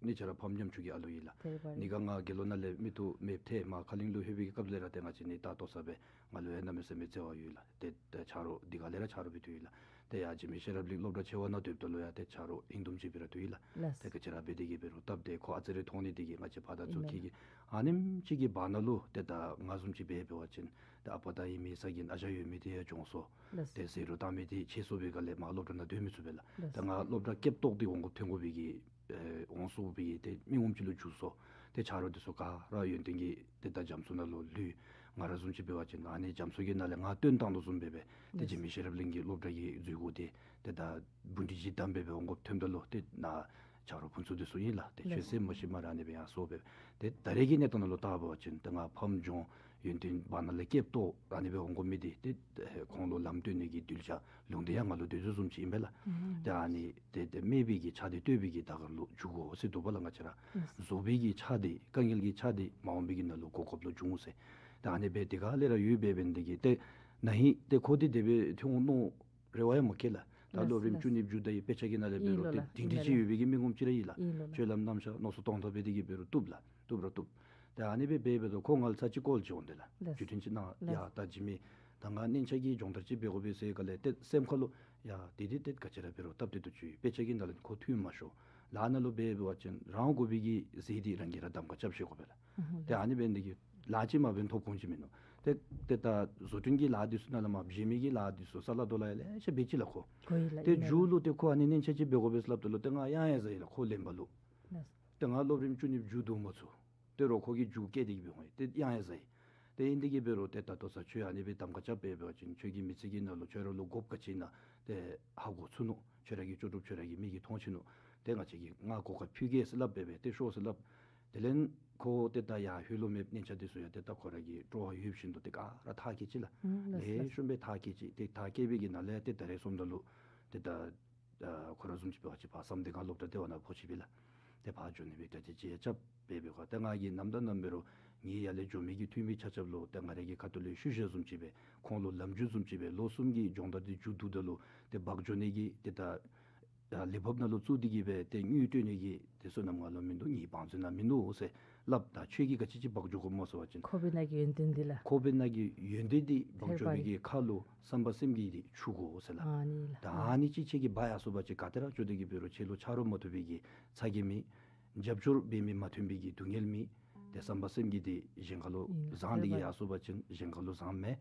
ནི་ཆ་ར་ཕམ་ཉམ་ཆུང་གི་ཨ་ལོ་ཨིན་ལགས། ཏེ་བ་ནི་ག་ང་དགེ་སློང་ནང་ལས་མི་ཐུག་མེདཔ་ཐལ། མར་ཁ་གླིང་ལུ་ལྷོད་པའི་སྐབས་ལས་ར་ཏེ་ང་བཅས་ནི་ད་ལྟོ་ཚང་སྦེ་ང་ལུ་ཡང་གནམ་མེད་ས་མེད་བརྩེ་བ་ཡོད་ལགས། ཏེ་ཏེ་ཆ་རོགས་འདི་ག་ལས་ར་ཆ་རོགས་སྦེ་ཐུག་ཡི་ལགས། ཏེ་ཡར་འཇིགས་མེད་ཤེས་རབ་གླིང་སློབ་གྲྭ་ཆེ་བ་ནང་སྡོདཔ་ད་ལུ་ཡང་ཏེ་ཆ་རོགས་ཧིང་སྡུམ་ཅིག་སྦེ་ར་ཐུག་ཡི་ལགས། ལགས། ཏེ་ག་ཅི་ར་འབད་དེ་གིས་འབད་རུང་སྟབས་བདེ་ཁོ་ཨ་ཙི་རེ་མཐོང་ནི་དེ་གིས་ང་བཅས་ཕར་དང་ཚུར་ཨིན་ཁྱེད་ཀྱི་ཨ་ནེམ་ཅིག་གི་བར་ན་ལུ་ཏེ་ད་ང་བཟུམ་ཅིག་འབད་འབད་བ་ཅིན་ཏེ་ཨ་པ་དང་ཨིན་མི་ས་གིན་ཨ་ཞང་ཡོད་མི་དེ་ཡང་གྱོངས་སོ། ལགས། ཏེ་ཟད་འགྲོ་བཏང་མི་དེ་ཆད་སོ་བའི་སྒང་ལས་མར་སློབ་གྲྭ་ནང་སྡོད་མི་ཚུགས་པས་ལགས། ལགས། ཏེ་ང་སློབ་གྲྭ་སྐྱེབ་ཏོག་དེ་འོང་དགོཔ་ཐོན་དགོ་པའི་གི་ཨེ་འོང་སོང་པའི་ཏེ་མི་ངོམ་ཅིག་ལུ་འགྱུར་སོ། ཏེ་ཆ་རོགས་དེ་ཚུ་ག་ར་ཡོན་ཏན་གྱི་ཏེ་ད་རྒྱ་མཚོ་ནང་ལུ་ལུས། ང་ར་བཟུམ་ཅིག་འབད་བ་ཅིན་ཨ་ནི་རྒྱ་མཚོ་གི་ནང་ལས་ང་བཏོན་བཏང་དོ་བཟུམ་སྦེ་སྦེ་ཏེ་ལགས། འཇིགས་མེད་ཤེས་རབ་གླིང་གི་སློབ་གྲྭ་གི་འཛུལ་སྒོ་དེ་ཏེ་ད་འབུམ་སྡེ་བཞི་བསྡམས་སྦེ་སྦེ་འོང་དགོཔ་ཐོནམ་ད་ལུ་ཏེ་ནཱ་ཆ་རོགས་ཕུན་ཚོགས་དེ་ཚུ་ཨིན་ལགས། ཏེ་ལགས། ཁྱོད་ཟེར་མ་ཤེས་མ་ར་ཨ་ནི་སྦེ་ཡར་སོང་སྦེ་ཏེ་ད་རེས་ཀྱི་གནས་སྟངས་ནང་ལུ་བལྟ་བ་ཅིན་ཏེ་ང་ཕམ་གྱོང་ཡོན་ཏན་བར་ན་ལས་སྐྱེབ་ཏོག་ཨ་ནི་སྦེ་འོང་དགོ་མི་དེ་ཏེ་ཁོང་ལུ་ལམ་སྟོན་ནི་གི་གདུལ་བྱ་ལུང་བསྟན་ཡང་ང་ལུ་སྡོད་དོ་བཟུམ་ཅིག་ཨིན་པས་ལགས། ཨུམ། ཏེ་ཨ་ནི་ཏེ་ཏེ་སྨད་པའི་གི་ཆ་དེ་སྟོད་པའི་གི་ད་གར་ལུ་འགྱུར་དགོ་ཟེར་འདུག་པ་ལགས། ང་བཅས་ར་ལགས། བཟོ་བའི་གི་ཆ་དེ་དཀའ་ངལ་གྱི་ཆ་དེ་མ་འོངས་པའི་གི་ནང་ལུ་གོ་སྐབས་ལུ་འབྱུང་ཟེར། ཏེ་ཨ་ནི་སྦེ་དེ་ག་ལས་ར་ཡོད་པའི་འབད་ནི་དེ་གིས་ཏེ་ན་ཧིང་ཏེ་ཁོ་དེ་དེ་སྦེ་ཐོན་འོང་མནོ་རེ་བ་ཡང་མ་བསྐྱེད་ལགས། ད་ལགས། སློབ་རིམ་ལགས། བཅུ་གཉིས་མཇུག་བསྡུ་ཡི་དཔེ་ཆ་གི་ནང་ལས་འབད་ཨིན་རུང་ལོ་ཏེ་ལགས། དེ་འདྲ་ཨིན་ཅིག་ལགས། ཡོད་པའི་གི་མི་ངོམ་ཅིག་ར་ཨིན་ལགས། ཨིན་ལོ་ལགས། སྤྱོད་ལམ་རྣམ་གཞག་མནོ་བསམ་གཏོང་ཐངས་འབད་དེ་གིས་འབད་རུང་བཏུབ་ལགས། བཏུབ་ར་བཏུབ། ཏེ་ཨ་ནི་སྦེ་འབད་འབདཝ་ད་ཁོ་ང་ལུ་ཚར་གཅིག་བཀོལ་ཅིག་འོང་དེ་ལགས། ལགས། བརྒྱུད་འཕྲིན་ཅིག་གནང་། ལགས། ཡ་ད་འཇིགས་མེད་ད་ང་གནས་ཆ་གི་སྦྱོང་བརྡར་ཅིག་འབད་དགོ་པས་ཟེར་ག་ལས་ཏེ་སེམས་ཁ་ལུ་ཡ་དེ་དེ་ཏེ་ག་ཅི་ར་འབད་རུང་སྟབས་བདེ་ཏོག་ཅིག་ཡོད། དཔེ་ཆ་གི་ནང་ལས་ཁོ་ཐོན་མ་ཤོར། ལཱ་ནང་ལུ་འབད་འབད་བ་ཅིན་རང་དགོ་པའི་གི་ཟས་དེ་རང་གིས་ར་གདམ་ཁ་རྐྱབ་ཤེས་དགོ་པས་ལགས། ཨུམ། ཏེ་ཨ་ནི་འབད་ནི་དེ་གིས་ལཱ་ཅིག་མ་འབད་ཐོབ་ཁོང་ཅིག་མིན་ནུག། ཏེ་ཏེ་ད་བཟོ་སྐྲུན་གྱི་ལཱ་དེ་ཚུ་ནང་ལས་མར་བཞེས་མི་གི་ལཱ་དེ་ཚུ་ས་ལ་རྡོ་ལ་ཡང་ལེ་ཤ་འབད་ཅི་ལགས་ཁོ། གོ་ཡི་ལགས། ཏེ་ཨིན་ལགས། མཇུག་ལུ་ཏེ་ཁོ་ཨ་ནི་གནས་ཆ་ཅིག་འབད་དགོ་པས་ཟེར་སླབ་ད་ལུ་ཏེ་ང་གཡང་ཡང་ཟ་ཡི་ལགས་ཁོ་ལེན་པ་ལུ། ལགས། ཏེ་ང་སློབ་རིམ་བཅུ་གཉིས་མཇུག་བསྡུ་མ་ཚུགས། ཏེ་རོགས་ཁོ་གིས་མཇུག་བསྐྱལ་ཏེ་གིས་འབད་འོང་ཡི། ཏེ་གཡང་ཡང་ཟ་ཡི། ཏེ་ཨིན་དེ་གིས་འབད་རུང་ཏེ་ད་ལྟོ་ཚར་ཁྱོད་ཨ་ནི་སྦེ་གདམ་ཁ་རྐྱབ་སྦེ་འབད་བ་ཅིན་ཁྱོད་ཀྱི་མི་ཚེ་གི་ནང་ལུ་ཁྱོད་ར་ལུ་དགོཔ་ག་ཅི་ཨིན་ན་ཏེ་ཧ་གོ་ཚུགས་ནུག། ཁྱོད་ར་གི་ལྕོགས་གྲུབ་ཁྱོད་ར་གི་མིག་གིས་མཐོང་ཅི་ནུག། ཏེ་ང་བཅས་ཀྱིས་ང་གོ་སྐབས་ཕུལ་གེ་ཟེར་སླབ་སྦེ་སྦེ་ཏེ་ཤོག་ཟེར་སླབ། དེ་ལས་ཁོ་ཏེ་ད་ཡར་ལྷོད་ལོང་མེད་གནས་ཆ་དེ་ཚུ་ཡང་ཏེ་ད་ཁོ་ར་གི་སྤྲོ་བ་ཡོད་བཞིན་དུ་ཏེ་ག་ར་མཐར་སྐྱེལ་ཅི་ལགས། ཨུམ། ལགས་ལགས། ལེགས་ཤོམ་སྦེ་མཐར་སྐྱེལ་ཅི། ཏེ་མཐར་སྐྱེལ་བའི་གི་ནང་ལས་ཏེ་ད་རེས་སོངམ་ད་ལུ་ཏེ་ད་ཨ་ཁོ་ར་བཟུམ་ཅིག་འབད་བ་ཅིན་ཕར་བསམ་གཏན་སྒང་སློབ་གྲྭ་ལྟེ་བ་ནང་ཕོག་ཅི་པས་ལགས། ཏེ་ཕར་འགྱོ་ནི་སྦེ་གྲ་སྒྲིག་ཅིག་ཡང་རྐྱབ་སྦེ་འབད་དགོ། ཏེ་ང་གིས་ནམ་དང་ནམ་འབད་རུང་ངེའི་ཡར་ལས་འགྱོ་མི་གི་འཐུས་མི་ཆ་ཁྱབ་ལུ་ཏེ་ང་རའི་གི་ཁ་ཐུག་ལས་ཤུལ་བཞག་བཟུམ་ཅིག་སྦེ་ཁོང་ལུ་ལམ་རྒྱུས་བཟུམ་ཅིག་སྦེ་ལོ་གསུམ་གྱི་སྦྱོང་བརྡར་འདི་མཇུག་བསྡུཝ་ད་ལུ་ཏེ་འབག་འགྱོ་ནི་གི་ཏེ་ད་ཨ་ལས་བབ་ནང་ལུ་བཙུགས་ཏེ་གིས་སྦེ་ཏེ་དངུལ་སྤྲོད་ནི་གི་ཏེ་བསོད་ནམས་ང་ལུ་མིན་འདུག། ངེའི་བང་མཛོད་ནང་མིན་འདུག་ཟེར་སླབ། ད་ཁྱོད་ཀྱིས་ག་ཅི་ཅིག་འབག་འགྱོ་དགོཔ་སྨོ་ཟེར་བ་ཅིན་ཁོག་པའི་ནང་གི་ཡོན་ཏན་འདི་ལགས། ཁོག་པའི་ནང་གི་ཡོན་ཏན་འདི་འབག་འགྱོ་མི་གི་ཁར་ལུ་བསམ་པ་སེམས་བསྐྱེད་འདི་ཆུད་དགོ་ཟེར་ལགས། ཨ་ནི་ལགས། ད་ཨ་ནི་ཅིག་ཁྱོད་ཀྱིས་འབག་ཡར་སོང་པ་ཅིན་ག་ཏེ་ར་འགྱོ་སྟེ་གིས་འབད་རུང་ཁྱོད་ལུ་ཆ་རོགས་མ་ཐོབ་པའི་གི་ཚ་གྱང་མེད། རྒྱབ་སྐྱོར་འབད་མི་མ་ཐོན་པའི་གི་སྡུག་བསྔལ་མེད། ཏེ་བསམ་པ་སེམས་བསྐྱེད་འདི་གཞན་ཁར་ལུ་ཨིན་ལགས། བཟང་སྟེ་གིས་ཡར་སོང་པ་ཅིན་གཞན་ཁར་ལུ་བཟང་མས།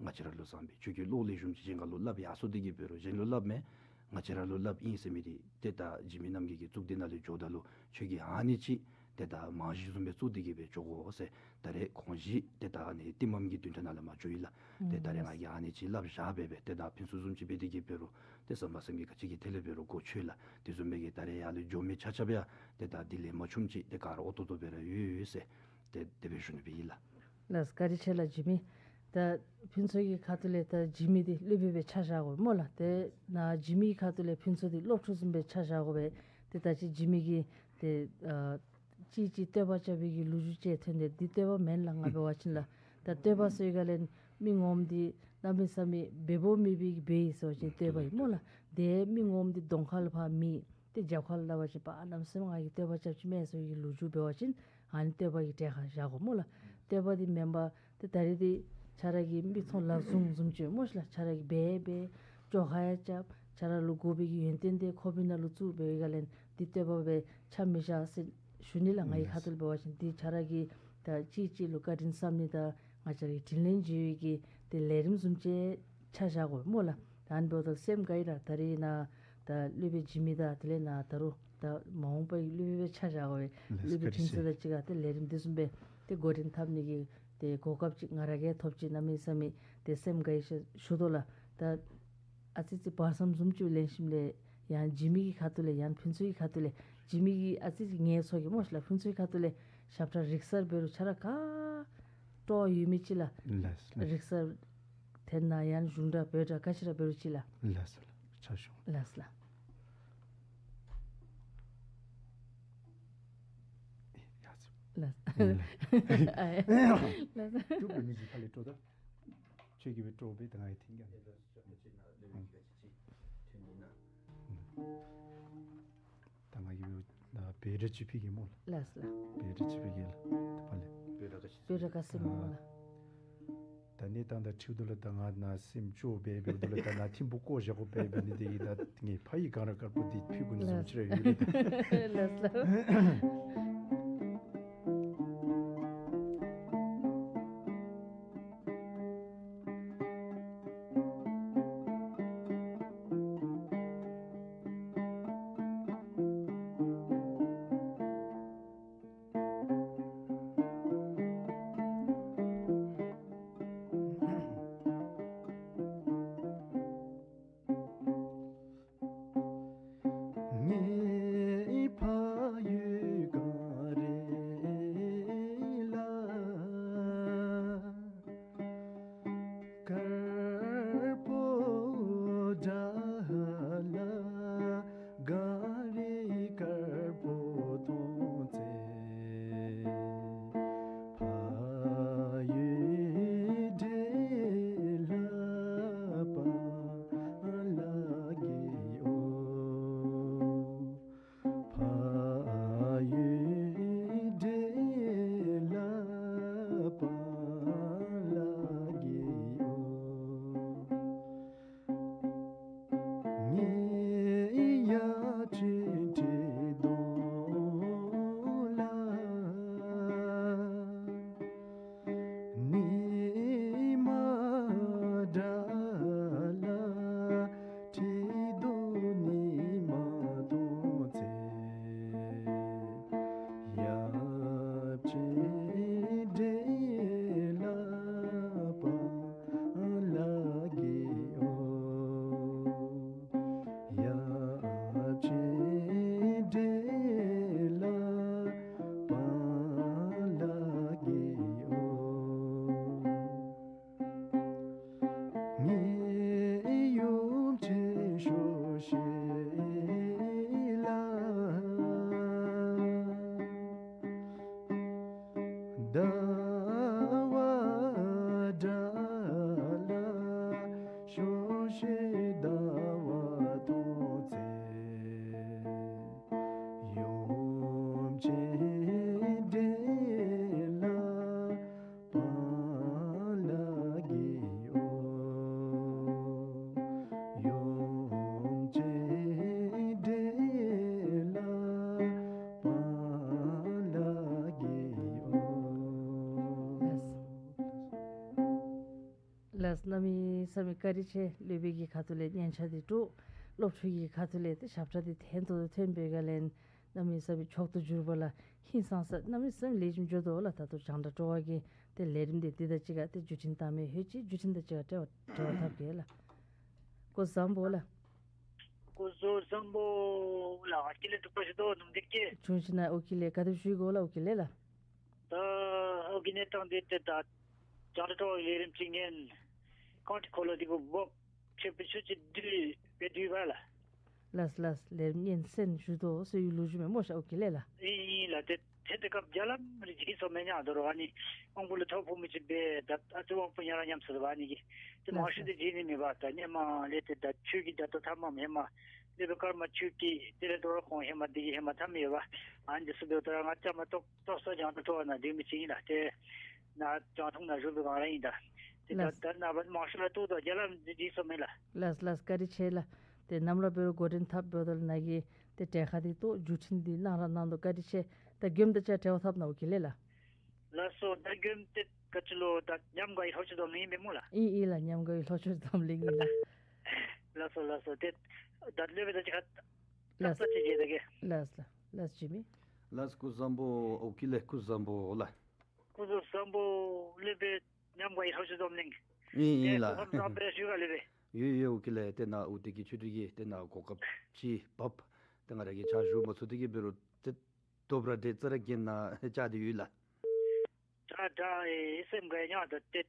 ང་བཅས་ར་ལུ་བཟང་པས། ཁྱོད་ཀྱིས་བློ་ལེགས་ཤོམ་ཅིག་གཞན་ཁར་ལུ་སླབ་ཡར་སོང་སྟེ་གིས་འབད་རུང་གཞན་ལུ་སླབ་མས། ང་བཅས་ར་ལུ་སླབ་ཨིན་ཟེར་མི་འདི་ཏེ་ད་འཇིགས་མེད་རྣམ་རྒྱལ་གྱི་གཙུག་སྡེ་ནང་ལས་འགྱོཝ་ད་ལུ་ཁྱོད་ཀྱིས་ཨ་ནི་ཅིག་ཏེ་ད་རྨང་གཞི་བཟུམ་སྦེ་བཙུགས་ཏེ་གིས་སྦེ་འགྱོ་དགོ་ཟེར། ད་རེས་ཁོང་བཞི་ཏེ་ད་ཨ་ནི་ཏི་མམ་གྱི་བདུན་ཕྲག་ནང་ལས་མར་འགྱོ་ཡི་ལགས། ཏེ་ད་རེས་ང་གིས་ཨ་ནི་ཅིག་སླབ་བཞག་སྦེ་སྦེ་ཏེ་ད་ཕུན་ཚོགས་བཟུམ་ཅིག་འབད་དེ་གིས་འབད་རུང་ཏེ་བསམ་པ་སེམས་བསྐྱེད་ག་ཅི་གི་ཐད་ལས་འབད་རུང་གོ་ཆོད་ལགས། དེ་བཟུམ་སྦེ་གིས་ད་རེས་ཡར་ལས་འགྱོ་མི་ཆ་ཁྱབ་ཡང་ཏེ་ད་སྡིག་ལས་མ་ཆུངམ་ཅིག་ཏེ་ག་ར་འོས་ཏོག་ཏོ་སྦེ་ར་ཡོད་ཡོད་ཟེར་ཏེ་དེ་སྦེ་ཞུ་ནི་སྦེ་ཨིན་ལགས། ལགས་བཀའ་དྲིན་ཆེ་ལགས། འཇིགས་མེད་ད་ཕུན་ཚོགས་ཀྱི་ཁ་ཐུག་ལས་ད་འཇིགས་མེད་འདི་སློབ་དཔོན་སྦེ་ཆ་བཞག་དགོ་སྨོ་ལགས། ཏེ་ནཱ་འཇིགས་མེད་ཀྱི་ཁ་ཐུག་ལས་ཕུན་ཚོགས་འདི་སློབ་ཕྲུག་བཟུམ་སྦེ་ཆ་བཞག་དགོ་པས། ཏེ་ད་ཅི་འཇིགས་མེད་ཀྱིས་ཏེ་ཨ་ཅིག་ཅིག་བསྟོད་པ་རྐྱབ་པའི་གི་ལོ་རྒྱུས་ཅིག་ཐོན་ཏེ་འདི་བསྟོད་པ་མེན་ལགས། ང་འབད་བ་ཅིན་ལགས་ད་བསྟོད་པ་ཟེར་ག་ལས་མི་ངོམ་འདི་གནམ་མེད་ས་མེད་འབདཝ་མེད་པའི་གི་འབད་ཡི་ཟེར་བ་ཅིན་བསྟོད་པ་ཨིན་སྨོ་ལགས། ཏེ་མི་ངོམ་འདི་གདོང་ཁ་ལུ་ཕར་མེད། ཏེ་རྒྱབ་ཁ་ལུ་སླབ་པ་ཅིན་པ་གནམ་མེད་ས་མེད་ང་གིས་བསྟོད་པ་རྐྱབ་ཅི་མས་ཟེར་བའི་གི་ལོ་རྒྱུས་འབད་བ་ཅིན་ཨ་ནི་བསྟོད་པ་གི་གྲལ་ཁར་བཞག་དགོ་སྨོ་ལགས། བསྟོད་པ་འདི་མེན་པར་ཏེ་ད་རེས་འདི་ཁྱོད་ར་གི་མིག་མཐོང་ལག་བཟུང་བཟུམ་ཅིག་སྨོ་ལགས། ཁྱོད་ར་གིས་འབད་འབད་བཅོ་ཁ་ཡང་རྐྱབ། ཁྱོད་ར་ལུ་དགོ་པའི་གི་ཡོན་ཏན་འདི་ཁོག་པའི་ནང་ལུ་བཙུགས་འབད་བའི་སྒང་ལས་འདི་བསྟོད་པ་སྦེ་ཆ་མི་བཞག་ཟེར་ཞུ་ནི་ལགས། ང་གི་ཁ་ཐུག་ལས་འབད་བ་ཅིན་འདི་ཁྱོད་ར་གིས་ད་ཅིག་ཅིག་ལུ་བཀའ་དྲིན་བསམ་ནི་དང་ང་བཅས་ར་གི་དྲིན་ལན་འཇལ་བའི་གི་ཏེ་ལས་རིམ་བཟུམ་ཅིག་ཆ་བཞག་དགོ་སྨོ་ལགས། ད་ཨ་ནི་འབདཝ་ད་སེམས་དགའ་ཡི་ལགས། ད་རེས་ནཱ་ད་སློབ་དཔོན་འཇིགས་མེད་དང་དེ་ལས་ནཱ་ད་རུང་ད་མ་འོངས་པའི་སློབ་དཔོན་སྦེ་ཆ་བཞག་དགོ་པས། ལགས་སློབ་དཔོན་བཀའ་དྲིན་ཆེ། ཁྲིན་ཚང་དང་གཅིག་ཁར་ཏེ་ལས་རིམ་འདི་བཟུམ་སྦེ་ཏེ་འགོ་འདྲེན་འཐབ་ནི་གི་ཏེ་གོ་སྐབས་ཅིག་ང་ར་གིས་ཐོབ་ཅི་གནམ་མེད་ས་མེད་ཏེ་སེམས་དགའ་ཡི་ཟེར་ཞུ་དོ་ལགས། ད་ཨ་ཙི་ཅིག་བར་མཚམས་བཟུམ་ཅིག་ལེན་ཞིནམ་ལས་ཡང་འཇིགས་མེད་ཀྱི་ཁ་ཐུག་ལས་ཡང་ཕུན་ཚོགས་ཀྱི་ཁ་ཐུག་ལས་འཇིགས་མེད་ཀྱིས་ཨ་ཙི་ཅིག་ངལ་འཚོ་གེ་སྨོ་ལགས། ཕུན་ཚོགས་ཀྱི་ཁ་ཐུག་ལས་ཞབས་ཁྲ་རིག་གསར་འབད་རུང་ཁྱོད་ར་ག་སྤྲོ་བ་ཡོད་མི་ཅིག་ལགས། ལགས་ལགས། རིག་གསར་དེ་ནང་ཡང་གཞུང་སྒྲ་བོད་སྒྲ་ག་ཅི་ར་འབད་རུང་ཅིག་ལགས། ལགས་སོ་ལགས། ལགས་སོ། ལགས་སོ། ཨ་ཡ། ལགས་སོ། སྤྲོ་པོ་མི་ཅིག་ཕར་ལས་སྤྲོ་ད། ཁྱོད་ཀྱིས་སྤྲོ་སྦེ་ད་ང་གིས་འཐེན་གེ། ད་ང་གིས་སྦེ་བེ་ར་ཅིག་ཕུལ་གེ་སྨོ་ལགས། ལགས་སོ་ལགས། བེ་ར་ཅིག་ཕུལ་གེ་ལགས། ད་ཕར་ལས། བེ་ར་ག་ཅི་བེ་ར་ག་ཅི་སྨོ་ལགས། ད་ནི་ད་ད་ཁྲིད་དོ་ལགས། ད་ང་ནཱ་སེམས་སྐྱོ་སྦེ་འབདཝ་ད་ལགས། ད་ནཱ་ཐིམ་ཕུག་བཀོ་བཞག་དགོ་པས་འབད་ནི་དེ་གིས་ད་ངེའི་ཕ་ཡི་གངས་ར་དཀར་པོ་འདི་ཕུལ་དགོ་ནི་བཟུམ་ཅིག་ར་ཡོད་ལགས། ལགས་སོ། ངེའི་ཕ་ཡུལ་གངས་རི་ལ། དཀར་པོ་འདྲ་ལ། གངས་རི་དཀར་པོ་མཐོང་ཚེ། ཕ་ཡུལ་འདྲེ་ལ་པ་ལགས་ཀྱི་ཨོ། ཕ་ཡུལ་འདྲེ་ལ་པ་ལགས་ཀྱི་ཨོ། ངེའི་ཡབ་ཆེན་ཁྲི་སྡོང་ལ། ཉི་མ་འདྲ་ལ་ཁྲི་སྡོང་ཉི་མ་མཐོང་ཚེ། ཡབ་ཆེན་འདྲེ་ལ་པ་ལགས་ཀྱི་ཨོ། ཡབ་ཆེན་འདྲེ་ལ་པ་ལགས་ཀྱི་ཨོ། ངེའི་ཡུམ་ཆེན་ཤོ་ཤི་ལ། ཟླ་བ་འདྲ་ལ་ཤོ་ཤི་ཟླ་བ་མཐོང་ཚེ། ཡུམ་ཆེན་འདྲེ་ལ་པ་ལགས་ཀྱི་ཨོ། ཡུམ་ཆེན་འདྲེ་ལ་པ་ལགས་ཀྱི་ཨོ། ལགས་སོ། གནམ་མེད་ས་མེད་བཀའ་དྲིན་ཆེ། སློབ་དཔོན་གྱི་ཁ་ཐུག་ལས་སྙན་ཆ་འདི་དྲུག། སློབ་ཕྲུག་གི་ཁ་ཐུག་ལས་ཏེ་ཞབས་ཁྲ་འདི་ཐོན་ཏོག་ཏོ་ཐོན་པའི་སྒང་ལས་གནམ་མེད་ས་མེད་མཆོག་ཏུ་གྱུར་པ་ལགས། ཧིང་སངས་ས་གནམ་མེད་ས་མེད་ལེགས་ཤོམ་འགྱོ་དོ་ལགས། ད་ལྟོ་རྒྱང་བསྒྲགས་སྤྲོ་བ་གི་ཏེ་ལས་རིམ་འདི་འདི་དང་གཅིག་ཁར་ཏེ་མཇུག་སྒྲིལ་བཏང་མི་ཧེ་ཅིག་མཇུག་སྒྲིལ་དང་གཅིག་ཁར་འབྲེལ་བ་འབྲེལ་བ་འཐབ་གེ་ལགས། སྐུ་གཟུགས་བཟང་པོ་ལགས། སྐུ་གཟུགས་བཟང་པོ་ལགས། ཨོ་ཀི་ལེ་འདུག་པ་ཞུ་དོ་ནུམ་འདི་གི། བྱུང་ཞིན་ན་ཨོ་ཀི་ལེ་ག་དེ་ཞུ་དགོ་ལགས་ཨོ་ཀི་ལེ་ལགས། ད་ཨོ་ཀི་ལེ་གནས་སྟངས་འདི་ཏེ་ད་རྒྱང་བསྒྲགས་ལས་རིམ་ཅིག་ཉན་གང་ཅི་ཁོ་ལ་འདི་གུ་བོབ་ཁྱོད་པའི་ཆུ་ཅིག་བསྡུས་པའི་བསྡུས་པ་ལགས། ལགས་ལགས་ལས་རིམ་སྙན་གསན་ཞུ་དོ་ཟེར་བའི་ལོ་རྒྱུས་མེད་སྨོ་ཤ་ཨོ་ཀི་ལེ་ལགས། ཨིན་ཨིན་ལགས། ཏེ་ཏེ་ཏེ་སྐབས་རྒྱ་ལམ་རེ་བརྗེད་སོ་མེན་ན་དོ་རུང་ཨ་ནི་དབང་པོ་ལུ་ཐོ་ཕོག་མི་ཅིག་འབད་ད་ཨ་ཙི་དབང་པོ་ཉ་ར་ཉམས་སོ་དོ་ཨ་ནི་གི་ཏེ་མང་ཤོས་ཏེ་བརྗེད་ནི་མེད་པ། ད་སྔོན་མ་ལས་ཏེ་ད་ཆོས་ཀྱི་ད་ལྟོ་ཐ་མ་ཧེ་མ་སློབ་དཔོན་ཀརྨ་ཆོས་སྐྱིད་དེ་ལས་དོ་རུང་ཁོང་ཧེ་མ་འདི་གི་ཧེ་མ་ཐ་མ་ཡོད་པ། ཨ་ནི་འདི་ཚུ་འབདཝ་ད་ར་ང་བཅའ་མར་གཏོགས་གཏོགས་སོ་རྒྱང་བསྒྲགས་སྤྲོ་བ་ནང་སྡོད་མི་ཅིག་ཨིན་ལགས། ཏེ་ནཱ་རྒྱང་མཐོང་ནང་བཞུགས་པའི་སྒང་ར་ཨིན་ད། ཏེ་ད་ལགས། ད་ནངས་པ་མང་ཤོས་ར་ལྟོ་དང་རྒྱ་ལམ་འདི་བརྗེད་སོ་མེན་ལགས། ལགས་ལགས་བཀའ་དྲིན་ཆེ་ལགས། ཏེ་ནམ་ར་འབད་རུང་འགོ་འདྲེན་འཐབ་འབདཝ་ད་ལུ་ནཱ་གི་ཏེ་གྲལ་ཁར་འདི་གཏོགས་མཇུག་སྒྲིལ་འདི་གནང་ར་གནང་དོ་བཀའ་དྲིན་ཆེ། ད་མགྱོནམ་དང་གཅིག་ཁར་འབྲེལ་བ་འཐབ་གནང་ཨོ་ཀི་ལེ་ལགས། ལགས་སོ། ད་མགྱོནམ་ཏེ་ག་ཅི་ལོ་ད་ཉམས་དགའ་བའི་ལྷོ་ཕྱོགས་འཛམ་གླིང་ཨིན་པས་སྨོ་ལགས། ཨིན་ཨིན་ལགས། ཉམས་དགའ་བའི་ལྷོ་ཕྱོགས་འཛམ་གླིང་ཨིན་ལགས། ལགས་སོ་ལགས་སོ། ཏེ་ད་སློབ་དཔོན་དང་གཅིག་ཁར་ལགས། ཐབས་ས་ཅིག་བྱེད་ད་གེ། ལགས་ལགས་ལགས་ཅི་མི། ལགས་སྐུ་གཟུགས་བཟང་པོ་ཨོ་ཀི་ལེ་སྐུ་གཟུགས་བཟང་པོ་ལགས། སྐུ་གཟུགས་བཟང་པོ་སློབ་དཔོན་ཉམས་དགའ་བའི་ལྷོ་ཕྱོགས་འཛམ་གླིང་། ཨིན་ཨིན་ལགས། ཏེ་སྐུ་ཁམས་བཟང་པོ་ཞུ་ག་ལེ་སྦེ། ཡོད་ཡོད་ཨོ་ཀི་ལེ། ཏེ་ནཱ་ཨོ་ཏེ་གི་ཆོས་སྡེ་གི་ཏེ་ནཱ་གོ་སྐབས་ཅིག་བབ། ཏེ་ང་ར་གིས་ཕྱག་ཞུ་མ་ཚུགས་ཏེ་གི་འབད་རུང་ཏེ་ཐོབ་ར་ཏེ་རྩ་ར་གི་ནཱ་བཅར་ཏེ་ཡོད་ལགས། དྲག་དྲག་ཨེ་སེམས་དགའ་ཡི་ཉག་ད་ཏེ་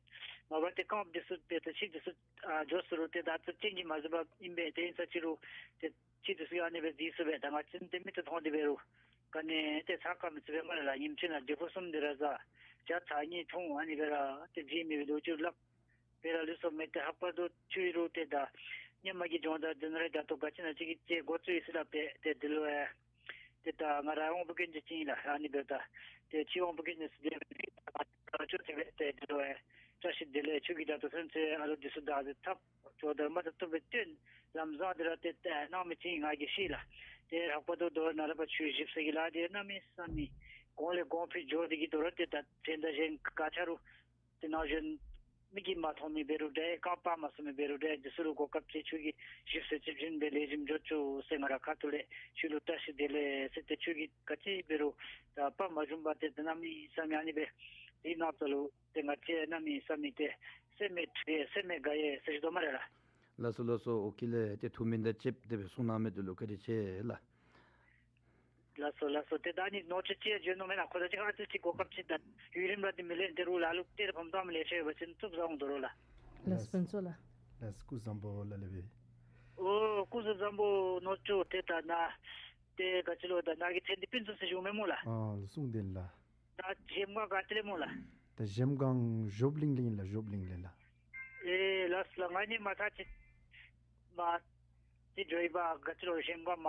མ་པ་ཏེ་རྐངམ་འདི་ཚུ་སྦེ་ཏེ་ཕྱི་འདི་ཚུ་ཨ་འགྱོ་ཚུགས་རུང་ཏེ་ད་ཚུ་ཅན་གྱིས་མ་བཟོད་པ་ཨིན་པས། ཏེ་ཨིན་ས་ཅི་རུང་ཏེ་ཕྱི་འདི་ཚུ་ཡང་ཨ་ནི་སྦེ་འཛུལ་ཚུགས་པས། ད་ང་བཅས་ཏེ་མིག་ཏོ་མཐོང་སྟེ་འབད་རུང་ག་ནི་ཏེ་ཚ་ཁ་མི་ཚུད་པས་སྨ་རེ་ལགས། ཉིནམ་གཅིག་ནང་དྲིལ་བུ་གསུམ་དེ་ར་ཟ། ཇ་ཚ་གཉིས་འཐུང་། ཨ་ནི་སྦེ་ར་ཏེ་བྱིན་མི་པའི་ལོ་རྒྱུས་སླབ། དཔེ་ར་ལུས་སོ་མེད། ཏེ་ལྷག་པར་དུ་ཆུ་ཡི་རུང་ཏེ་ད་ཧེ་མ་གི་སྦྱོང་བརྡར་འདི་ནང་ར་ད་ལྟོ་ག་ཅི་ཨིན་ན་ཅིག་གི་ཅིག་འགོ་བཙུགས་ཡི་ཟེར་སླབ་སྟེ་ཏེ་འདི་ལུ་ཨེ་ཏེ་ད་ང་ར་དབང་པོ་སྐྱོན་ཅན་ཅིག་ཨིན་ལགས། ཨ་ནི་འབདཝ་ད་ཏེ་ཕྱི་དབང་པོ་སྐྱོན་ཅན་ཟེར་དེ་སྦེ་ཏེ་ང་ར་ཅོག་ཏེ་སྦེ་ཏེ་འདི་ལུ་ཨེ་བཀྲ་ཤིས་བདེ་ལེགས། ཁྱོད་ཀྱིས་ད་ལྟོ་ཚུན་ཚོད་ཨ་ལུ་འདི་ཚུ་བདག་འཛིན་འཐབ་སྦྱོང་བརྡར་མ་འཐབ་བཏུབ་པའི་བཏོན་ལམ་བཟང་འདི་ར་ཏེ་ཏེ་གནང་མི་ཅིག་ང་གིས་ཤེས་ལགས། ཏེ་ལྷག་པར་དུ་མདོར་ན་ར་བ་ཆུ་ཞིབ་ཟེར་གྱི་ལཱ་འདི་གནམ་མེད་ས་མེད་གོང་ལས་གོང་འཕེལ་འགྱོ་སྟེ་གི་དོ་རུང་ཏེ་ད་གཞན་དང་གཞན་ག་ཅི་རུང་ཏེ་ནང་བཞིན་མིག་གིས་མ་མཐོང་མི་འབད་རུང་འདྲ། རྐངམ་སྤར་མ་ཚུགས་མི་འབད་རུང་འདྲ། འདི་ཚུ་ལུ་གོ་སྐབས་ཅིག་ཁྱོད་ཀྱིས་ཞིབ་འཚོལ་དཔྱད་འབྱིན་འབད་ལེགས་ཤོམ་འགྱོ་བཅུག་ཟེར་ང་ར་ཁ་ཐུག་ལས་ཁྱོད་ལུ་བཀྲ་ཤིས་བདེ་ལེགས་ཟེར། ཏེ་ཁྱོད་ཀྱིས་ག་ཅི་འབད་རུང་ད་དཔའ་མ་ཞུམ་པར་ཏེ་ད་གནམ་མེད་ས་མེད་ཨ་ནི་སྦེ་འདི་གནང་ས་ལུ་ཏེ་ང་བཅས་གནམ་མེད་ས་མེད་ཏེ་སེམས་མེད་ཁྲེལ་སེམས་མེད་དགའ་ཡི་ཟེར་ཞུ་དོ་སྨ་རེ་ལགས། ལགས་སོ་ལགས་སོ། ཨོ་ཁེ་ལགས། ཏེ་ཐུགས་སྨོན་དང་བཅསཔ་དེ་སྦེ་གསུང་གནང་མི་འདི་ལུ་བཀའ་དྲིན་ཆེ་ལགས། ལགས་སོ་ལགས་སོ། ཏེ་ད་ནི་ནོར་འཁྲུལ་ཅིག་ཡང་བྱུང་ནུག་མེན་ན། ཁོ་ད་ཅིག་ཨ་ཙི་ཅིག་གོ་སྐབས་ཅིག་ད་ཡུན་རིངམོ་ར་འདི་མི་ལེན། ཏེ་རུང་ལ་ལུ་ཏེ་ཕམ་ཐང་མི་ལེ་ཤ་ཡོད་པ་ཅིན་བཙུགས་བཟའ་འོང་དོ་རུང་ལགས། ལགས་སོ་སྤུན་ཚོགས་ལགས། ལགས་སོ། སྐུ་གཟུགས་བཟང་པོ་ལགས་ལེགས་པས། ཨོ་སྐུ་གཟུགས་བཟང་པོ། ནོར་འཁྲུལ་ཏེ་ད་ནཱ་ཏེ་ག་ཅི་ལོ་ད་ནཱ་གི་ཚེ་འདི་སྤུན་ཚོགས་ཟེར་ཞུ་མི་སྨོ་ལགས། ཨ་གསུང་དེ་ལགས། ད་གཞལམ་སྒང་ག་ཏེ་ལས་སྨོ་ལགས། ད་གཞལམ་སྒང་ཞོབ་གླིང་ལས་ཨིན་ལགས། ཞོབ་གླིང་ལས་ལགས། ཨེ་ལགས་ལགས། ང་ནི་མ་ཐག་ཅིག་མ་ཏེ་འགྱོ་ཡི་པ། ག་ཅི་ལོ་གཞལམ་སྒང་མ་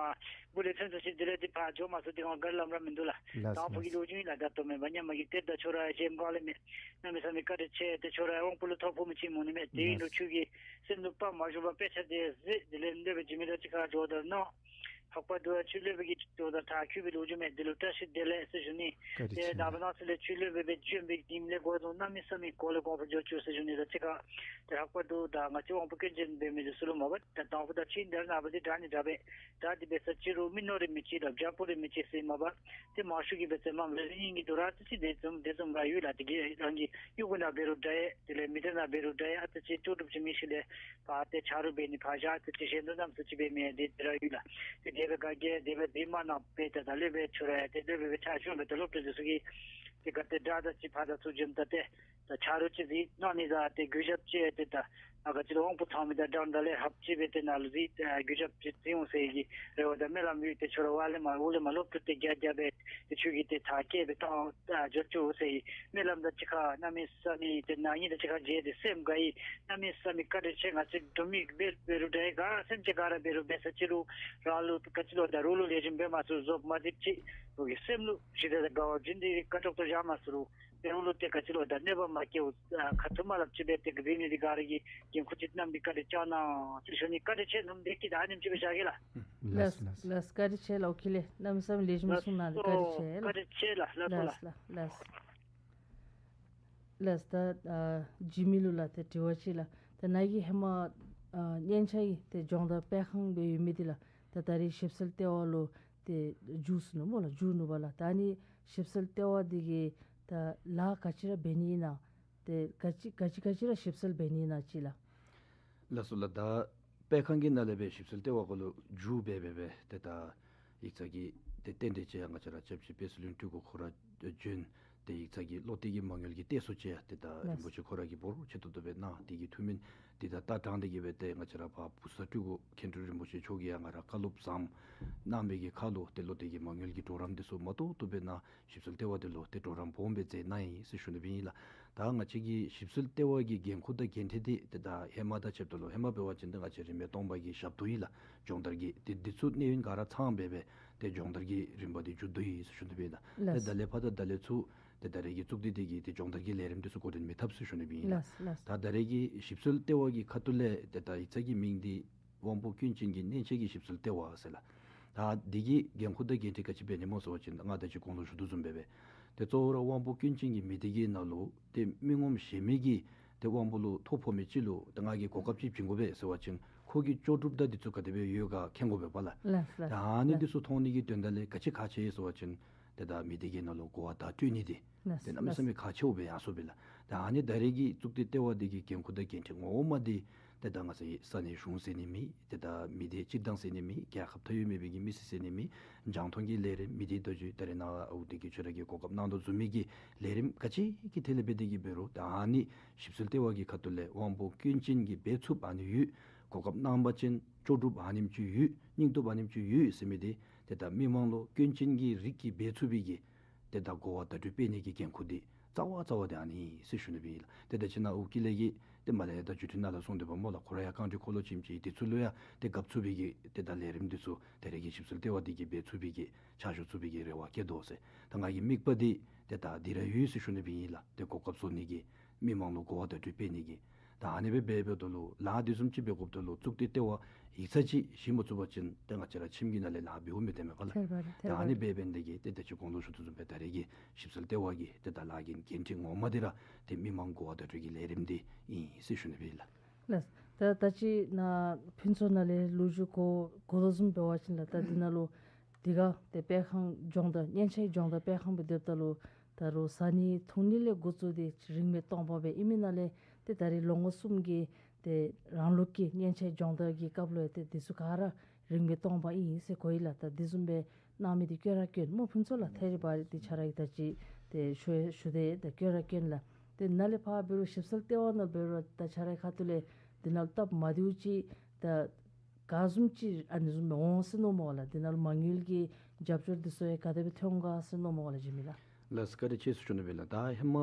སྦུག་ལས་ཚུན་ཚོད་ཅིག་དེ་ལས་ཏེ་ཕར་འགྱོ་མ་ཚུགས། ཏེ་ང་ག་ར་ལམ་ར་མིན་འདུག་ལགས། ལགས་དང་ཕུ་གི་ལགས། ལོ་རྒྱུས་ཨིན་ལགས། ད་ལྟོ་མེན་པར་སྔོན་མ་གི། ཏེ་ད་ཁྱོད་ར་གཞལམ་སྒང་ལས་མེན། གནམ་མེད་ས་མེད་བཀའ་དྲིན་ཆེ། ཏེ་ཁྱོད་ར་དབང་པོ་ལུ་ཐོ་ཕོག་མི་ཅིག་མོ་ནི་མེན། དེ་ཨིན་རུང་ལགས། ཁྱོད་ཀྱིས་སེམས་ལུ་དཔའ་མ་ཞུམ་པར་དཔེ་ཆ་དེ་གཟིགས། དེ་ལས་སློབ་དཔོན་འཇིགས་མེད་དང་གཅིག་ཁར་སྦྱོང་བརྡར་གནང་། ལྷག་པར་དུ་ཁྱོད་སློབ་དཔོན་གྱི་སྦྱོང་བརྡར་མཐར་འཁྱོལ་བའི་ལོ་རྒྱུས་མེན། དེ་ལུ་བཀྲ་ཤིས་བདེ་ལེགས་ཟེར་ཞུ་ནི། བཀའ་དྲིན་ཏེ་ཆེ་ནངས་པ་གནངས་ཚེ་ལས་ཁྱོད་སློབ་དཔོན་སྦེ་བྱོན་པའི་དེ་ལས་འགོ་བཙུགས་གནམ་མེད་ས་མེད་གོང་ལས་གོང་འཕེལ་འགྱོ་བཅུག་ཟེར་ཞུ་ནི་དང་གཅིག་ཁར། ཏེ་ལྷག་པར་དུ་ད་ང་བཅས་དབང་པོ་སྐྱོན་ཅན་འབད་མི་འདི་ཚུ་ལུ་མ་པ་ད་དང་ཕུ་དང་ཕྱི་འདི་ནངས་པ་འདི་དྲག་ནི་དྲག་པས། དྲག་སྟེ་འབད་ས་ཅི་རུང་མི་ནོར་རིག་མི་ཅིག་དང་བྱ་སྤུ་རིག་མི་ཅིག་ཟེར་མ་པ་ཏེ་མང་ཤོས་ཀྱིས་འབད་ཚེ་མ་རེ་རེ་གཉིས་གཉིས་འདུག་ར། ཨ་ཙི་ཅིག་དེ་ཙམ་དེ་ཙམ་ར་ཡོད་ལགས། དེ་གིས་རང་གི་གཡུས་ཁ་ནང་འབད་རུང་འདྲ་ཡི། དེ་ལས་མི་སྡེ་ནང་འབད་རུང་འདྲ་ཡི། ཨ་ཙི་ཅིག་ལྟོ་གྲུབ་ཅིག་མེད་ཞིནམ་ལས་ཕར་ཏེ་ཆ་རོགས་འབད་ནི་ཕར་བཞག། ཨ་ཙི་ཅིག་གཞན་དོན་རྣམ་ཚུ་ཅིག་འབད་མི་དེ་དེ་ར་ཡོད་ལགས། ཏེ་དེ་སྦེ་ག་གིས་དེ་སྦེ་འཛིན་མ་གནང་པས། ད་ད་སློབ་དཔོན་ཁྱོད་ར་ཏེ་སློབ་དཔོན་སྦེ་ཕྱག་ཞུ་མི་ད་སློབ་གྲྭ་འདི་ཚུ་གིས་ཏེ་ག་ཏེ་དྲག་དྲག་ཅིག་ཕར་དང་ཚུར་བྱོནམ་ད་ཏེ་ད་ཆ་རོགས་ཅིག་འཛིན་གནང་ནི་དང་ཏེ་གུས་ཞབས་ཅིག་ཏེ་ད་ཨ་ག་ཅི་ལོ་དབང་པོ་ཚང་མི་དང་འདྲན་འདྲ་ལས་ཧབ་ཅིག་སྦེ་ཏེ་ནཱ་ལུ་འཛིན་ཨ་གུས་ཞབས་ཅིག་འཛིན་འོང་ཟེར་གྱི་རེ་བ་དང་སྨོན་ལམ་ཡོད། ཏེ་ཁྱོད་ར་ཝ་ལས་མར་འོག་ལས་མར་སློབ་ཕྲུག་ཏེ་རྒྱ་རྒྱ་སྦེ་ཏེ་ཁྱོད་ཀྱིས་ཏེ་མཐར་འཁྱོལ་སྦེ་ཏེ་ཨ་འགྱོ་བཅུག་ཟེར་གྱི་སྨོན་ལམ་དང་གཅིག་ཁར་གནམ་མེད་ས་མེད་ཏེ་ན་ཧིང་དང་གཅིག་ཁར་མཇལ་ཏེ་སེམས་དགའ་ཡི། གནམ་མེད་ས་མེད་བཀའ་དྲིན་ཆེ། ང་བཅས་འབྲུག་མི་འབད་འབད་རུང་འདྲ་ཡི་ག་སེམས་ཅན་ག་ར་འབད་རུང་འབད་ས་ཅི་རུང་རང་ལུ་ག་ཅི་ལོ་ད་རོགས་ལུ་ལེགས་ཤོམ་འབད་མ་ཚུགས་རྫོགས་མ་འདི་ཅིག་རོགས་ཀྱི་སེམས་ལུ་ཞི་བདེ་དང་དགའ་བ་བྱིན་ཏེ་དཀའ་ཁྲོག་ཏུ་བཞག་མ་ཚུགས་རུང་ཏེ་རོགས་ལུ་ཏེ་ག་ཅི་ལོ་ད་གནོད་པ་མ་བཀལཝ་ཨ་ཁ་ཐུག་མ་སླབ་ཅིག་སྦེ་ཏེ་ག་འབད་ནི་འདི་ག་ར་གིས་འགན་ཁུར་ཅིག་བསྣམས་ཏེ་བཀའ་དྲིན་བསྐྱང་གནང་ཟེར་ཞུ་ནི། བཀའ་དྲིན་ཆེ། ནུབ་སྟེ་གི་ད་ཨ་ནེམ་ཅིག་སྦེ་བཞག་གེ་ལགས། ལགས་ལགས། ལགས་བཀའ་དྲིན་ཆེ་ལགས། ཨོ་ཁེ་ལགས། གནམ་མེད་ས་མེད་ལེགས་ཤོམ་གསུང་གནང་སྟེ་བཀའ་དྲིན་ཆེ་ལགས། བཀའ་དྲིན་ཆེ་ལགས། ལགས་སོ་ལགས། ལགས་ལགས། ལགས་ད་ཨ་འཇིགས་མེད་ལུ་ལགས་ཏེ་དྲི་བ་ཅིག་ལགས། ད་ནཱ་གིས་ཧེ་མ་ཨ་སྙན་ཆ་གི་ཏེ་སྦྱོང་བརྡར་སྤེལ་ཁང་སྦེ་ཡོད་མི་འདི་ལགས་ད་ད་རེས་ཞིབ་འཚོལ་ལྟེ་བ་ལུ་ཏེ་འགྱུར་སོ་ནུག་སྨོ་ལགས། འགྱུར་ནུག་པ་ལགས། ད་ཨ་ནི་ཞིབ་འཚོལ་ལྟེ་བ་འདི་གིས་ད་ལཱ་ག་ཅི་ར་འབད་ནི་ཨིན་ན། ཏེ་ག་ཅི་ག་ཅི་ག་ཅི་ར་ཞིབ་འཚོལ་འབད་ནི་ཨིན་ན་ཅིག་ལགས། ལགས་སོ་ལགས། ད་སྤེལ་ཁང་གི་ནང་ལས་སྦེ་ཞིབ་འཚོལ་ལྟེ་བ་གུ་ལུ་འགྱུར་འབད་འབད་སྦེ་ཏེ་ད་ཡིག་ཚང་གི་ཏེ་རྟེན་འབྲེལ་ཅིག་ཡང་ང་བཅས་ར་སྐྱབས་རྗེ་དཔལ་བརྩེགས་གླིང་སྤྲུལ་སྐུ་ཁོ་ར་བྱོན། ཏེ་ཡིག་ཚང་གི་བློ་གཏད་ཀྱི་མ་དངུལ་གྱི་གཏད་སོ་ཅིག་ཡང་ཏེ་ད་རིན་པོ་ཆེ་ཁོ་ར་གིས་འབོར་ཆེ་ཏོག་ཏོ་སྦེ་གནང་། དེ་གི་ཐུགས་སྨོན་འདི་ད་ལྟ་དྲངས་ཏེ་གི་སྦེ་ཏེ་ང་བཅས་ར་ཕར་བུ་ཚ་སྤྲུལ་སྐུ་མཁན་སྤྲུལ་རིན་པོ་ཆེ་མཆོག་གིས་ཡང་ང་ར་བཀའ་སློབ་བཟང་གནང་མི་གི་ཁར་ལུ་ཏེ་བློ་གཏད་ཀྱི་མ་དངུལ་གྱི་གྲོགས་རམ་འདི་ཚུ་མ་ཏོག་ཏོ་སྦེ་གནང་། ཞིབ་འཚོལ་ལྟེ་བ་འདི་ལུ་ཏེ་གྲོགས་རམ་སྦོམ་སྦེ་མཛད་གནང་ཡི་ཟེར་ཞུ་ནི་སྦེ་ཨིན་ལགས། ད་ང་བཅས་ཀྱི་ཞིབ་འཚོལ་ལྟེ་བ་གི་འགན་ཁུར་དང་འགན་འཁྲི་འདི་ཏེ་ད་ཧེ་མ་དང་ཕྱདཔ་ད་ལུ་ཧེ་མ་འབད་བ་ཅིན་ཏེ་ང་བཅས་རིས་མེད་སྟོང་པ་གི་ཞབས་ཏོག་ཨིན་ལགས། སྦྱོང་བརྡར་གྱི་ཏེ་འདི་ཚུ་གནས་ཡུན་ག་ར་ཚང་སྦེ་སྦེ་ཏེ་སྦྱོང་བརྡར་གྱི་རིམ་པ་འདི་མཇུག་བསྡུ་ཡི་ཟེར་ཞུ་ནི་སྦེ་ཨིན་ལགས། ཏེ་ལགས། ད་ལས་ཕར་ད་ད་ལས་ཚུར་ཏེ་ད་རེས་ཀྱི་གཙུག་སྡེ་འདི་གིས་ཏེ་སྦྱོང་བརྡར་གྱི་ལས་རིམ་འདི་ཚུ་འགོ་འདྲེན་མི་འཐབ་ཟེར་ཞུ་ནི་སྦེ་ཨིན་ལགས། ལགས་ལགས། ད་ད་རེས་ཀྱི་ཞིབ་འཚོལ་ལྟེ་བ་གི་ཁ་ཐུག་ལས་ཏེ་ད་ཡིག་ཚང་གི་མིང་འདི་དབང་པོ་སྐྱོན་ཅན་གྱི་མནན་ཆས་ཀྱི་ཞིབ་འཚོལ་ལྟེ་བ་ཟེར་ལགས། ད་འདི་གི་འགན་ཁུར་དང་འགན་འཁྲི་ག་ཅི་འབད་ནི་སྨོ་ཟེར་བ་ཅིན་ད་ང་ད་ཅི་གོང་ལུ་ཞུ་དོ་བཟུམ་སྦེ་སྦེ་ཏེ་གཙོ་བོ་ར་དབང་པོ་སྐྱོན་ཅན་གྱི་མི་སྡེ་གི་ནང་ལུ་ཏེ་མི་ངོམ་གཞན་མི་གིས་ཏེ་དབང་པོ་ལུ་ཐོ་ཕོག་མི་ཅིག་ལུ་ཏེ་ང་གིས་གོ་སྐབས་ཅིག་བྱིན་དགོ་པས་ཟེར་བ་ཅིན་ཁོ་གི་ལྕོགས་གྲུབ་དང་འདི་ཚུ་ག་དེ་སྦེ་ཡོད་ག་མཁྱེན་དགོ་པས་པ་ལགས། ལགས་ལགས། ད་ཨ་ནི་ལགས། འདི་ཚུ་མཐོང་ནི་གི་དོན་དག་ལས་ག་ཅི་ཁག་ཆེ་ཟེར་བ་ཅིན་ཏེ་ད་མི་སྡེ་གི་ནང་ལུ་གོ་བ་བརྡ་སྤྲོད་ནི་འདི་ལགས། ཏེ་གནམ་མེད་ས་མེད་ཁག་ཆེཝ་སྦེ་ཡར་སོ་པས་ལགས། ད་ཨ་ནི་ད་རེས་ཀྱི་གཙུག་སྡེ་ལྟེ་བ་འདི་གི་འགན་ཁུར་དང་འགན་འཁྲི་ངོ་མ་འདི་ ཏེ་ད་ང་བཅས་ས་གནས་གཞུང་ཟེར་ནི་མེད། ཏེ་ད་མི་སྡེ་སྤྱིར་བཏང་ཟེར་ནི་མེད། རྒྱལ་ཁབ་མཐའ་དབུས་མེད་པའི་གི་མི་སེར་ཟེར་ནི་མེད། རྒྱང་མཐོང་གི་ལས་རིམ་མི་སྡེ་བརྡ་བརྒྱུད་ད་རེས་ནངས་པ་འོ་དེ་གི་ཁྱོད་ར་གིས་གོ་སྐབས་གནང་དོ་བཟུམ་མའི་གི་ལས་རིམ་ག་ཅི་གི་ཐད་ལས་འབད་དེ་གི་འབད་རུང་ད་ཨ་ནི་ཞིབ་འཚོལ་ལྟེ་བ་གི་ཁ་ཐུག་ལས་དབང་པོ་སྐྱོན་ཅན་གྱི་འབད་ཚུགསཔ་ཨ་ནི་ཡོད། གོ་སྐབས་གནང་པ་ཅིན་ལྕོགས་གྲུབ་ཨ་ནེམ་ཅིག་ཡོད། སྙིང་སྟོབས་ཨ་ནེམ་ཅིག་ཡོད་ཟེར་མི་དེ་ཏེ་ད་མི་མང་ལུ་སྐྱོན་ཅན་གྱི་རིགས་ཀྱི་འབད་ཚུགས་པའི་གི་ཏེ་ད་གོ་བ་བརྡ་སྤྲོད་འབད་ནི་གི་འགན་ཁུར་དེ་རྩ་བ་རྩ་བ་དེ་ཨ་ནི་ཟེར་ཞུ་ནི་སྦེ་ཨིན་ལགས། ཏེ་ད་ཅི་ནཱ་འུ་ཀི་ལས་ཀྱི་ཏེ་མ་ལས་ད་བརྒྱུད་འཕྲིན་ནང་ལུ་གསུངས་དོ་བཟུམ་སྨོ་ལགས། ཁོ་ར་ཡང་རྐང་འདྲེན་འཁོར་ལོ་ཅིག་ཨིནམ་ཅིག་དེ་ཚུ་ལུ་ཡང་ཏེ་རྒཔོ་ཚུགས་པའི་གི་ཏེ་ད་ལས་རིམ་དེ་ཚུ་ད་རེས་ཀྱི་ཞིབ་འཚོལ་ལྟེ་བ་དེ་གིས་འབད་ཚུགས་པའི་གི་ཕྱག་ཞུ་ཚུགས་པའི་གི་རེ་བ་བསྐྱེད་དོ་ཟེར། ད་ང་གི་དམིགས་པ་དེ་ཏེ་ད་འདི་ར་ཡོད་ཟེར་ཞུ་ནི་སྦེ་ཨིན་ལགས། ཏེ་གོ་སྐབས་བཟོ་ནི་གི་མི་མང་ལུ་གོ་བ་བརྡ་སྤྲོད་འབད་ནི་གི། ད་ཨ་ནི་སྦེ་འབད་འབདཝ་ད་ལུ་ལཱ་དེ་བཟུམ་ཅིག་འབད་དགོཔ་ད་ལུ་གཙུག་སྡེ་ལྟེ་བ་ཡིག་ཚང་ཅིག་བཞེངས་མ་ཚུགས་པ་ཅིན་ཏེ་ང་བཅས་ར་ཁྱིམ་གྱི་ནང་ལས་ལཱ་འབདཝ་མི་བཏུབ་མས་པ་ལགས། ཐད་པ་རེ་ད་ཨ་ནི་ཐད་པ་རེ། འབད་འབད་ནི་དེ་གིས་ཏེ་ད་ཅི་གོང་ལུ་ཞུ་དོ་བཟུམ་སྦེ་ད་རེས་ཀྱི་ཞིབ་འཚོལ་ལྟེ་བ་གི་ཏེ་ད་ལཱ་གི་འགན་འཁྲི་ངོ་མ་དེ་ར་ཏེ་མི་མང་གོ་བ་བརྡ་སྤྲོད་ཀྱི་ལས་རིམ་དེ་ཨིན་ཟེར་ཞུ་ནི་སྦེ་ཨིན་ལགས། ལགས། ད་ད་ཅི་ནཱ་ཕུན་ཚོགས་ནང་ལས་ལོ་རྒྱུས་གོ་གོ་དོ་བཟུམ་འབད་བ་ཅིན་ལགས། ད་འདི་ནང་ལུ་དེ་ག་ཏེ་སྤེལ་ཁང་སྦྱོང་བརྡར་སྙན་ཆ་སྦྱོང་བརྡར་སྤེལ་ཁང་སྦེ་སྡོདཔ་ད་ལུ་ད་རུང་ས་གནས་ཐོན་ནི་ལས་འགོ་བཙུགས་ཏེ་རིང་མི་སྟོང་པ་སྦེ་ཨིན་མི་ནང་ལས་ཏེ་ད་རེས་ལོ་ངོ་གསུམ་གྱི་ཏེ་རང་ལུགས་ཀྱི་སྙན་ཆ་སྦྱོང་བརྡར་གྱི་སྐབས་ལུ་ཡང་ཏེ་དེ་ཚུ་ག་ར་རིང་མི་སྟོང་པ་ཨིན་ཟེར་གོ་ཡི་ལགས། ད་དེ་བཟུམ་སྦེ་གནང་མི་དེ་དཀོན་ར་དཀོན་སྨོ། ཕུན་ཚོགས་ལགས་ཐད་རི་བ་རི་དེ་ཆ་ར་གིས་ད་ཅི་ཏེ་ཞུ་ཞུ་དེ་ད་དཀོན་ར་དཀོན་ལགས། ཏེ་ནཱ་ལས་ཕར་འབད་རུང་ཞིབ་འཚོལ་ལྟེ་བ་ནང་འབད་རུང་ད་ཆ་རའི་ཁ་ཐུག་ལས་འདི་ནང་ལུ་སྟབས་མ་བདེཝ་ཅིག་ད་ག་བཟུམ་ཅིག་ཨ་ནི་བཟུམ་འོང་ཟེར་མནོཝ་སྨོ་ལགས། འདི་ནང་ལུ་མ་དངུལ་གྱི་རྒྱབ་སྐྱོར་འདི་ཚུ་ཡང་ག་དེ་སྦེ་ཐོན་ག་ཟེར་མནོཝ་སྨོ་ལགས་འཇིགས་མེད་ལགས། ལགས་བཀའ་དྲིན་ཆེ་ཟེར་ཞུ་ནི་སྦེ་ལགས། ད་ཧེ་མ་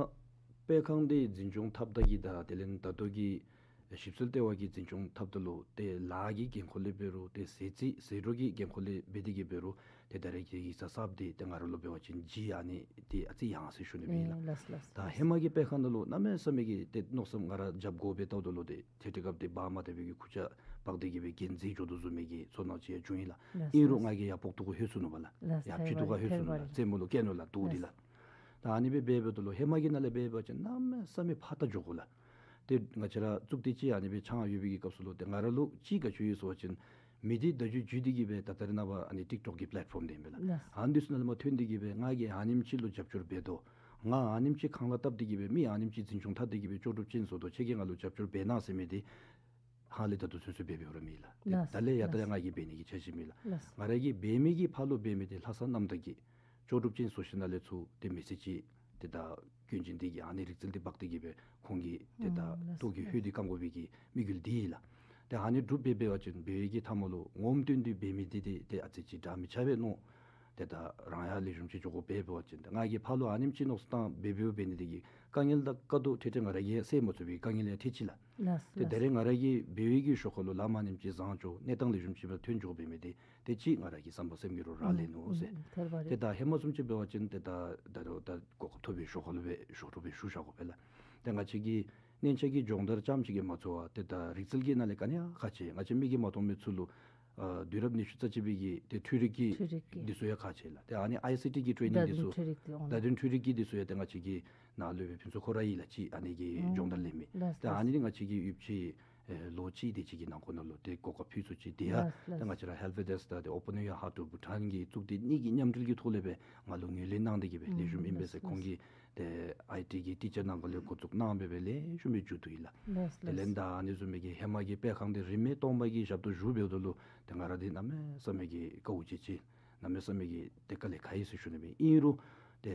སྤེལ་ཁང་དེ་འཛིན་སྐྱོང་འཐབ་ད་གི་དང་དེ་ལས་ད་ལྟོ་གི་ཞིབ་འཚོལ་ལྟེ་བ་གི་འཛིན་སྐྱོང་འཐབ་ད་ལུ་ཏེ་ལཱ་གི་འགན་ཁུར་ལས་འབད་རུང་ཏེ་ཟས་རྩིས་ཟད་འགྲོ་གི་འགན་ཁུར་ལས་འབད་དེ་གི་འབད་རུང་ཏེ་ད་རེས་ཀྱི་ཡིག་ཚང་གསརཔ་དེ་ཏེ་ང་ར་ལུ་འབད་བ་ཅིན་ཇི་ཨ་ནི་དེ་ཨ་ཙི་ཡང་ཟེར་ཞུ་ནི་སྦེ་ཨིན་ལགས། ཨེ་ལགས་ལགས། ད་ཧེ་མ་གི་སྤེལ་ཁང་ནང་ལུ་གནམ་མེད་ས་མེད་ཀྱི་ཏེ་མནོ་བསམ་ང་ར་རྒྱབ་སྒོ་སྦེ་བལྟཝ་ད་ལུ་ཏེ་ཏེ་དེ་སྐབས་དེ་འབག་མ་ཐེག་པའི་གི་ཁུར་ཆ་འབག་སྟེ་གི་སྦེ་འགན་འཛིན་འགྱོ་དོ་བཟུམ་མའི་གི་ཚོར་སྣང་ཅིག་ཡང་བྱུང་ཡི་ལགས། ལགས་ཨིན་རུང་ལགས། ང་གིས་ཡར་ཕོག་ཐུག་གུ་ལྷོད་ཚུགས་ནུག་པ་ལགས། ལགས། ཡར་ཕྱི་ཐུག་གུ་ལྷོད་ཚུགས་ནུག་ལགས། རྩེད་མོ་ལུ་བཀལ་ནུག་ལགས། འདུག་སྟེ་ལགས། ལགས། ད་ཨ་ནི་སྦེ་འབད་འབདཝ་ད་ལུ་ཧེ་མ་གི་ནང་ལས་འབད་འབད་བ་ཅིན་གནམ་མེད་ས་མེད་ཕར་ལྟ་འགྱོ་དགོ་ལགས། ཏེ་ང་བཅས་ར་གཙུག་སྡེ་ཅིག་ཨ་ནི་སྦེ་ཆགས་ཡོད་པའི་གི་སྐབས་སུ་ལུ་ཏེ་ང་ར་ལུ་ཅིག་ག་ཅི་ཡོད་ཟེར་བ་ཅིན་མི་སྡེ་བརྡ་བརྒྱུད་བརྒྱུད་དེ་གི་སྦེ་ད་ད་རེས་ནངས་པ་ཨ་ནི་ཊིཀ་ཊོཀ་གི་པ་ལེཊ་ཕོརམ་དེ་ཨིན་པས་ལགས། ལགས། ཨ་ནི་ཚུ་ནང་ལས་མར་ཐོན་ཏེ་གི་སྦེ་ང་གིས་ཨ་ནེམ་ཅིག་ལུ་རྒྱབ་སྐྱོར་འབད་དོ། ང་ཨ་ནེམ་ཅིག་ཁང་གླ་བཏབ་སྟེ་གི་སྦེ་མི་ཨ་ནེམ་ཅིག་འཛིན་སྐྱོང་འཐབ་སྟེ་གི་སྦེ་ལྕོགས་གྲུབ་ཅན་བཟོ་དོ། ཁྱེད་ཀྱིས་ང་ལུ་རྒྱབ་སྐྱོར་འབད་གནང་ཟེར་མི་དེ་ཧ་ལས་ད་ལྟོ་ཚུན་ཚོད་འབད་འབདཝ་ར་མེད་ལགས། ཏེ་ལགས། ད་ལས་ཡར་ད་ལས་ལགས། ང་གིས་འབད་ནི་གི་འཆར་གཞི་མེད་ལགས། ལགས། ང་ར་གིས་འབད་མི་གི་ཕར་ལུ་འབད་མི་དེ་ལྷ་ས་གནམ་བདའ་གི་ལྕོགས་གྲུབ་ཅན་བཟོ་ཞིནམ་ལས་ཚུར་ཏེ་མི་སེར་ཅིག་ཏེ་ད་སྐྱོན་ཅན་དེ་གི་ཨ་ནི་རིག་རྩལ་དེ་འབག་སྟེ་གི་སྦེ་ཁོང་གི་ཏེ་ད་ཨུམ་ལགས། ལྟོ་གི་ལགས། ཧོད་དེ་བཀང་དགོ་པའི་གི་དམིགས་ཡུལ་དེ་ཨིན་ལགས། ཏེ་ཨ་ནི་གྲུབ་སྦེ་འབད་བ་ཅིན་འབད་བའི་གི་མཐའ་མ་ལུ་ངོམ་སྟོན་དེ་འབད་མི་དེ་དེ་ཏེ་ཨ་ཙི་ཅིག་འདྲ་མི་འཆའ་བས་མནོ། ཏེ་ད་རང་ཡང་ལེགས་ཤོམ་ཅིག་འགྱོ་དགོ་པས་འབད་བ་ཅིན་ཏེ་ང་གིས་ཕར་ལུ་ཨ་ནེམ་ཅིག་མནོ་བསམ་བཏང་འབད་འབདཝ་འབད་ནི་དེ་གིས་དཀའ་ངལ་དང་དཀའ་སྡུག་འཕྲལ་འཕྲལ་ང་ར་གིས་སེལ་མ་ཚུགས་པའི་དཀའ་ངལ་ཡང་ཐེབས་ཅི་ལགས། ལགས། ཏེ་ད་རེས་ང་ར་གིས་འབད་བའི་གི་ཞོར་ཁ་ལུ་ལམ་ཨ་ནེམ་ཅིག་བཟང་འགྱོ་གནས་སྟངས་ལེགས་ཤོམ་ཅིག་སྦེ་ཐོན་འགྱོ་འབད་མི་དེ་ཏེ་ཅིག་ང་ར་གི་བསམ་པ་སེམས་ཀྱི་རོ་ར་ལས་ནུག་ཟེར། ཨུམ་ཐད་པ་རེ། ཏེ་ད་ཧེ་མ་བཟུམ་ཅིག་འབད་བ་ཅིན་ཏེ་ད་ད་རུང་ད་གོ་སྐབས་ཐོབ་པའི་ཞོར་ཁ་ལུ་སྦེ་ཞོར་ཐོབ་སྦེ་ཞུ་བཞག་དགོ་པས་ལགས། ཏེ་ང་བཅས་ཀྱི་སྙན་ཆ་གི་སྦྱོང་བརྡར་རྐྱངམ་ཅིག་གིས་མ་ཚུགས་པར་ཏེ་ད་རིག་རྩལ་གྱི་ནང་ལས་ག་ནི་ཡང་ཁག་ཆེ། ང་བཅས་མིག་གིས་མ་མཐོང་མི་ཚུ་ལུ་ཨ་དུས་རབས་ཉི་ཤུ་རྩ་གཅིག་པའི་གི་ཏེ་འཕྲུལ་རིག་གི་འཕྲུལ་རིག་གི་འདི་ཚུ་ཡང་ཁག་ཆེ་ལགས། ཏེ་ཨ་ནི་ཨའི་སི་ཊི་གི་ཊེ་ནིང་འདི་ཚུ་བརྡ་དོན་འཕྲུལ་རིག་འདི་ཨོང་བརྡ་དོན་འཕྲུལ་རིག་གི་འདི་ཚུ་ཡང་ཏེ་ང་བཅས་ཀྱི་ནཱ་ལུ་སྦེ་ཕུན་ཚོགས་ཁོ་ར་ཨིན་ལགས། ཅིག་ཨ་ནི་གི་ཨུམ་སྦྱོང་བརྡར་ལེན་མི། ལགས། ཏེ་ཨ་ནི་ལགས། ང་བཅས་ཀྱིས་ཡུདཔ་ཅིག་ཨེ་ལོ་གཅིག་དེ་ཅིག་གི་ནང་འཁོད་ནང་ལུ་ཏེ་གོ་སྐབས་ཕུལ་ཚུགས་ཅི། དེ་ཡང་ལགས། ཏེ་ང་བཅས་ར་ཧེལ་ཕེ་ཌེསཀ་དང་ཏེ་Open Your Heart to Bhutan གི་གཙུག་སྡེ་གཉིས་ཀྱི་མཉམ་འབྲེལ་གྱི་ཐོག་ལས་སྦེ་ང་ལུ་ངོས་ལེན་གནང་སྟེ་གི་སྦེ་ཨུམ་ལེགས་ཤོམ་ཨིན་པས་ཟེར། ལགས། ཁོང་གིས་ཏེ་ཨའི་ཊི་གི་ཊི་ཅར་ནང་འཁོད་ལས་འགོ་བཙུགས་གནང་སྦེ་སྦེ་ལེགས་ཤོམ་སྦེ་མཇུག་བསྡུ་ཡི་ལགས། ལགས། དེ་ལས་ལགས། ད་ཨ་ནི་བཟུམ་མའི་གི་ཧེ་མ་གི་སྤེལ་ཁང་དེ་རིན་མེད་སྟོང་པ་གི་ཞབས་ཏོག་ཞུ་འབདཝ་ད་ལུ་ཏེ་ང་ར་འདི་གནམ་མེད་ས་མེད་ཀྱི་དཀའཝ་སྤྱད་ཅི། གནམ་མེད་ས་མེད་ཀྱི་ཏེ་དཀའ་ལས་ཁག་ཡི་ཟེར་ཞུ་ནི་མས། ཨིན་རུང་ཏེ་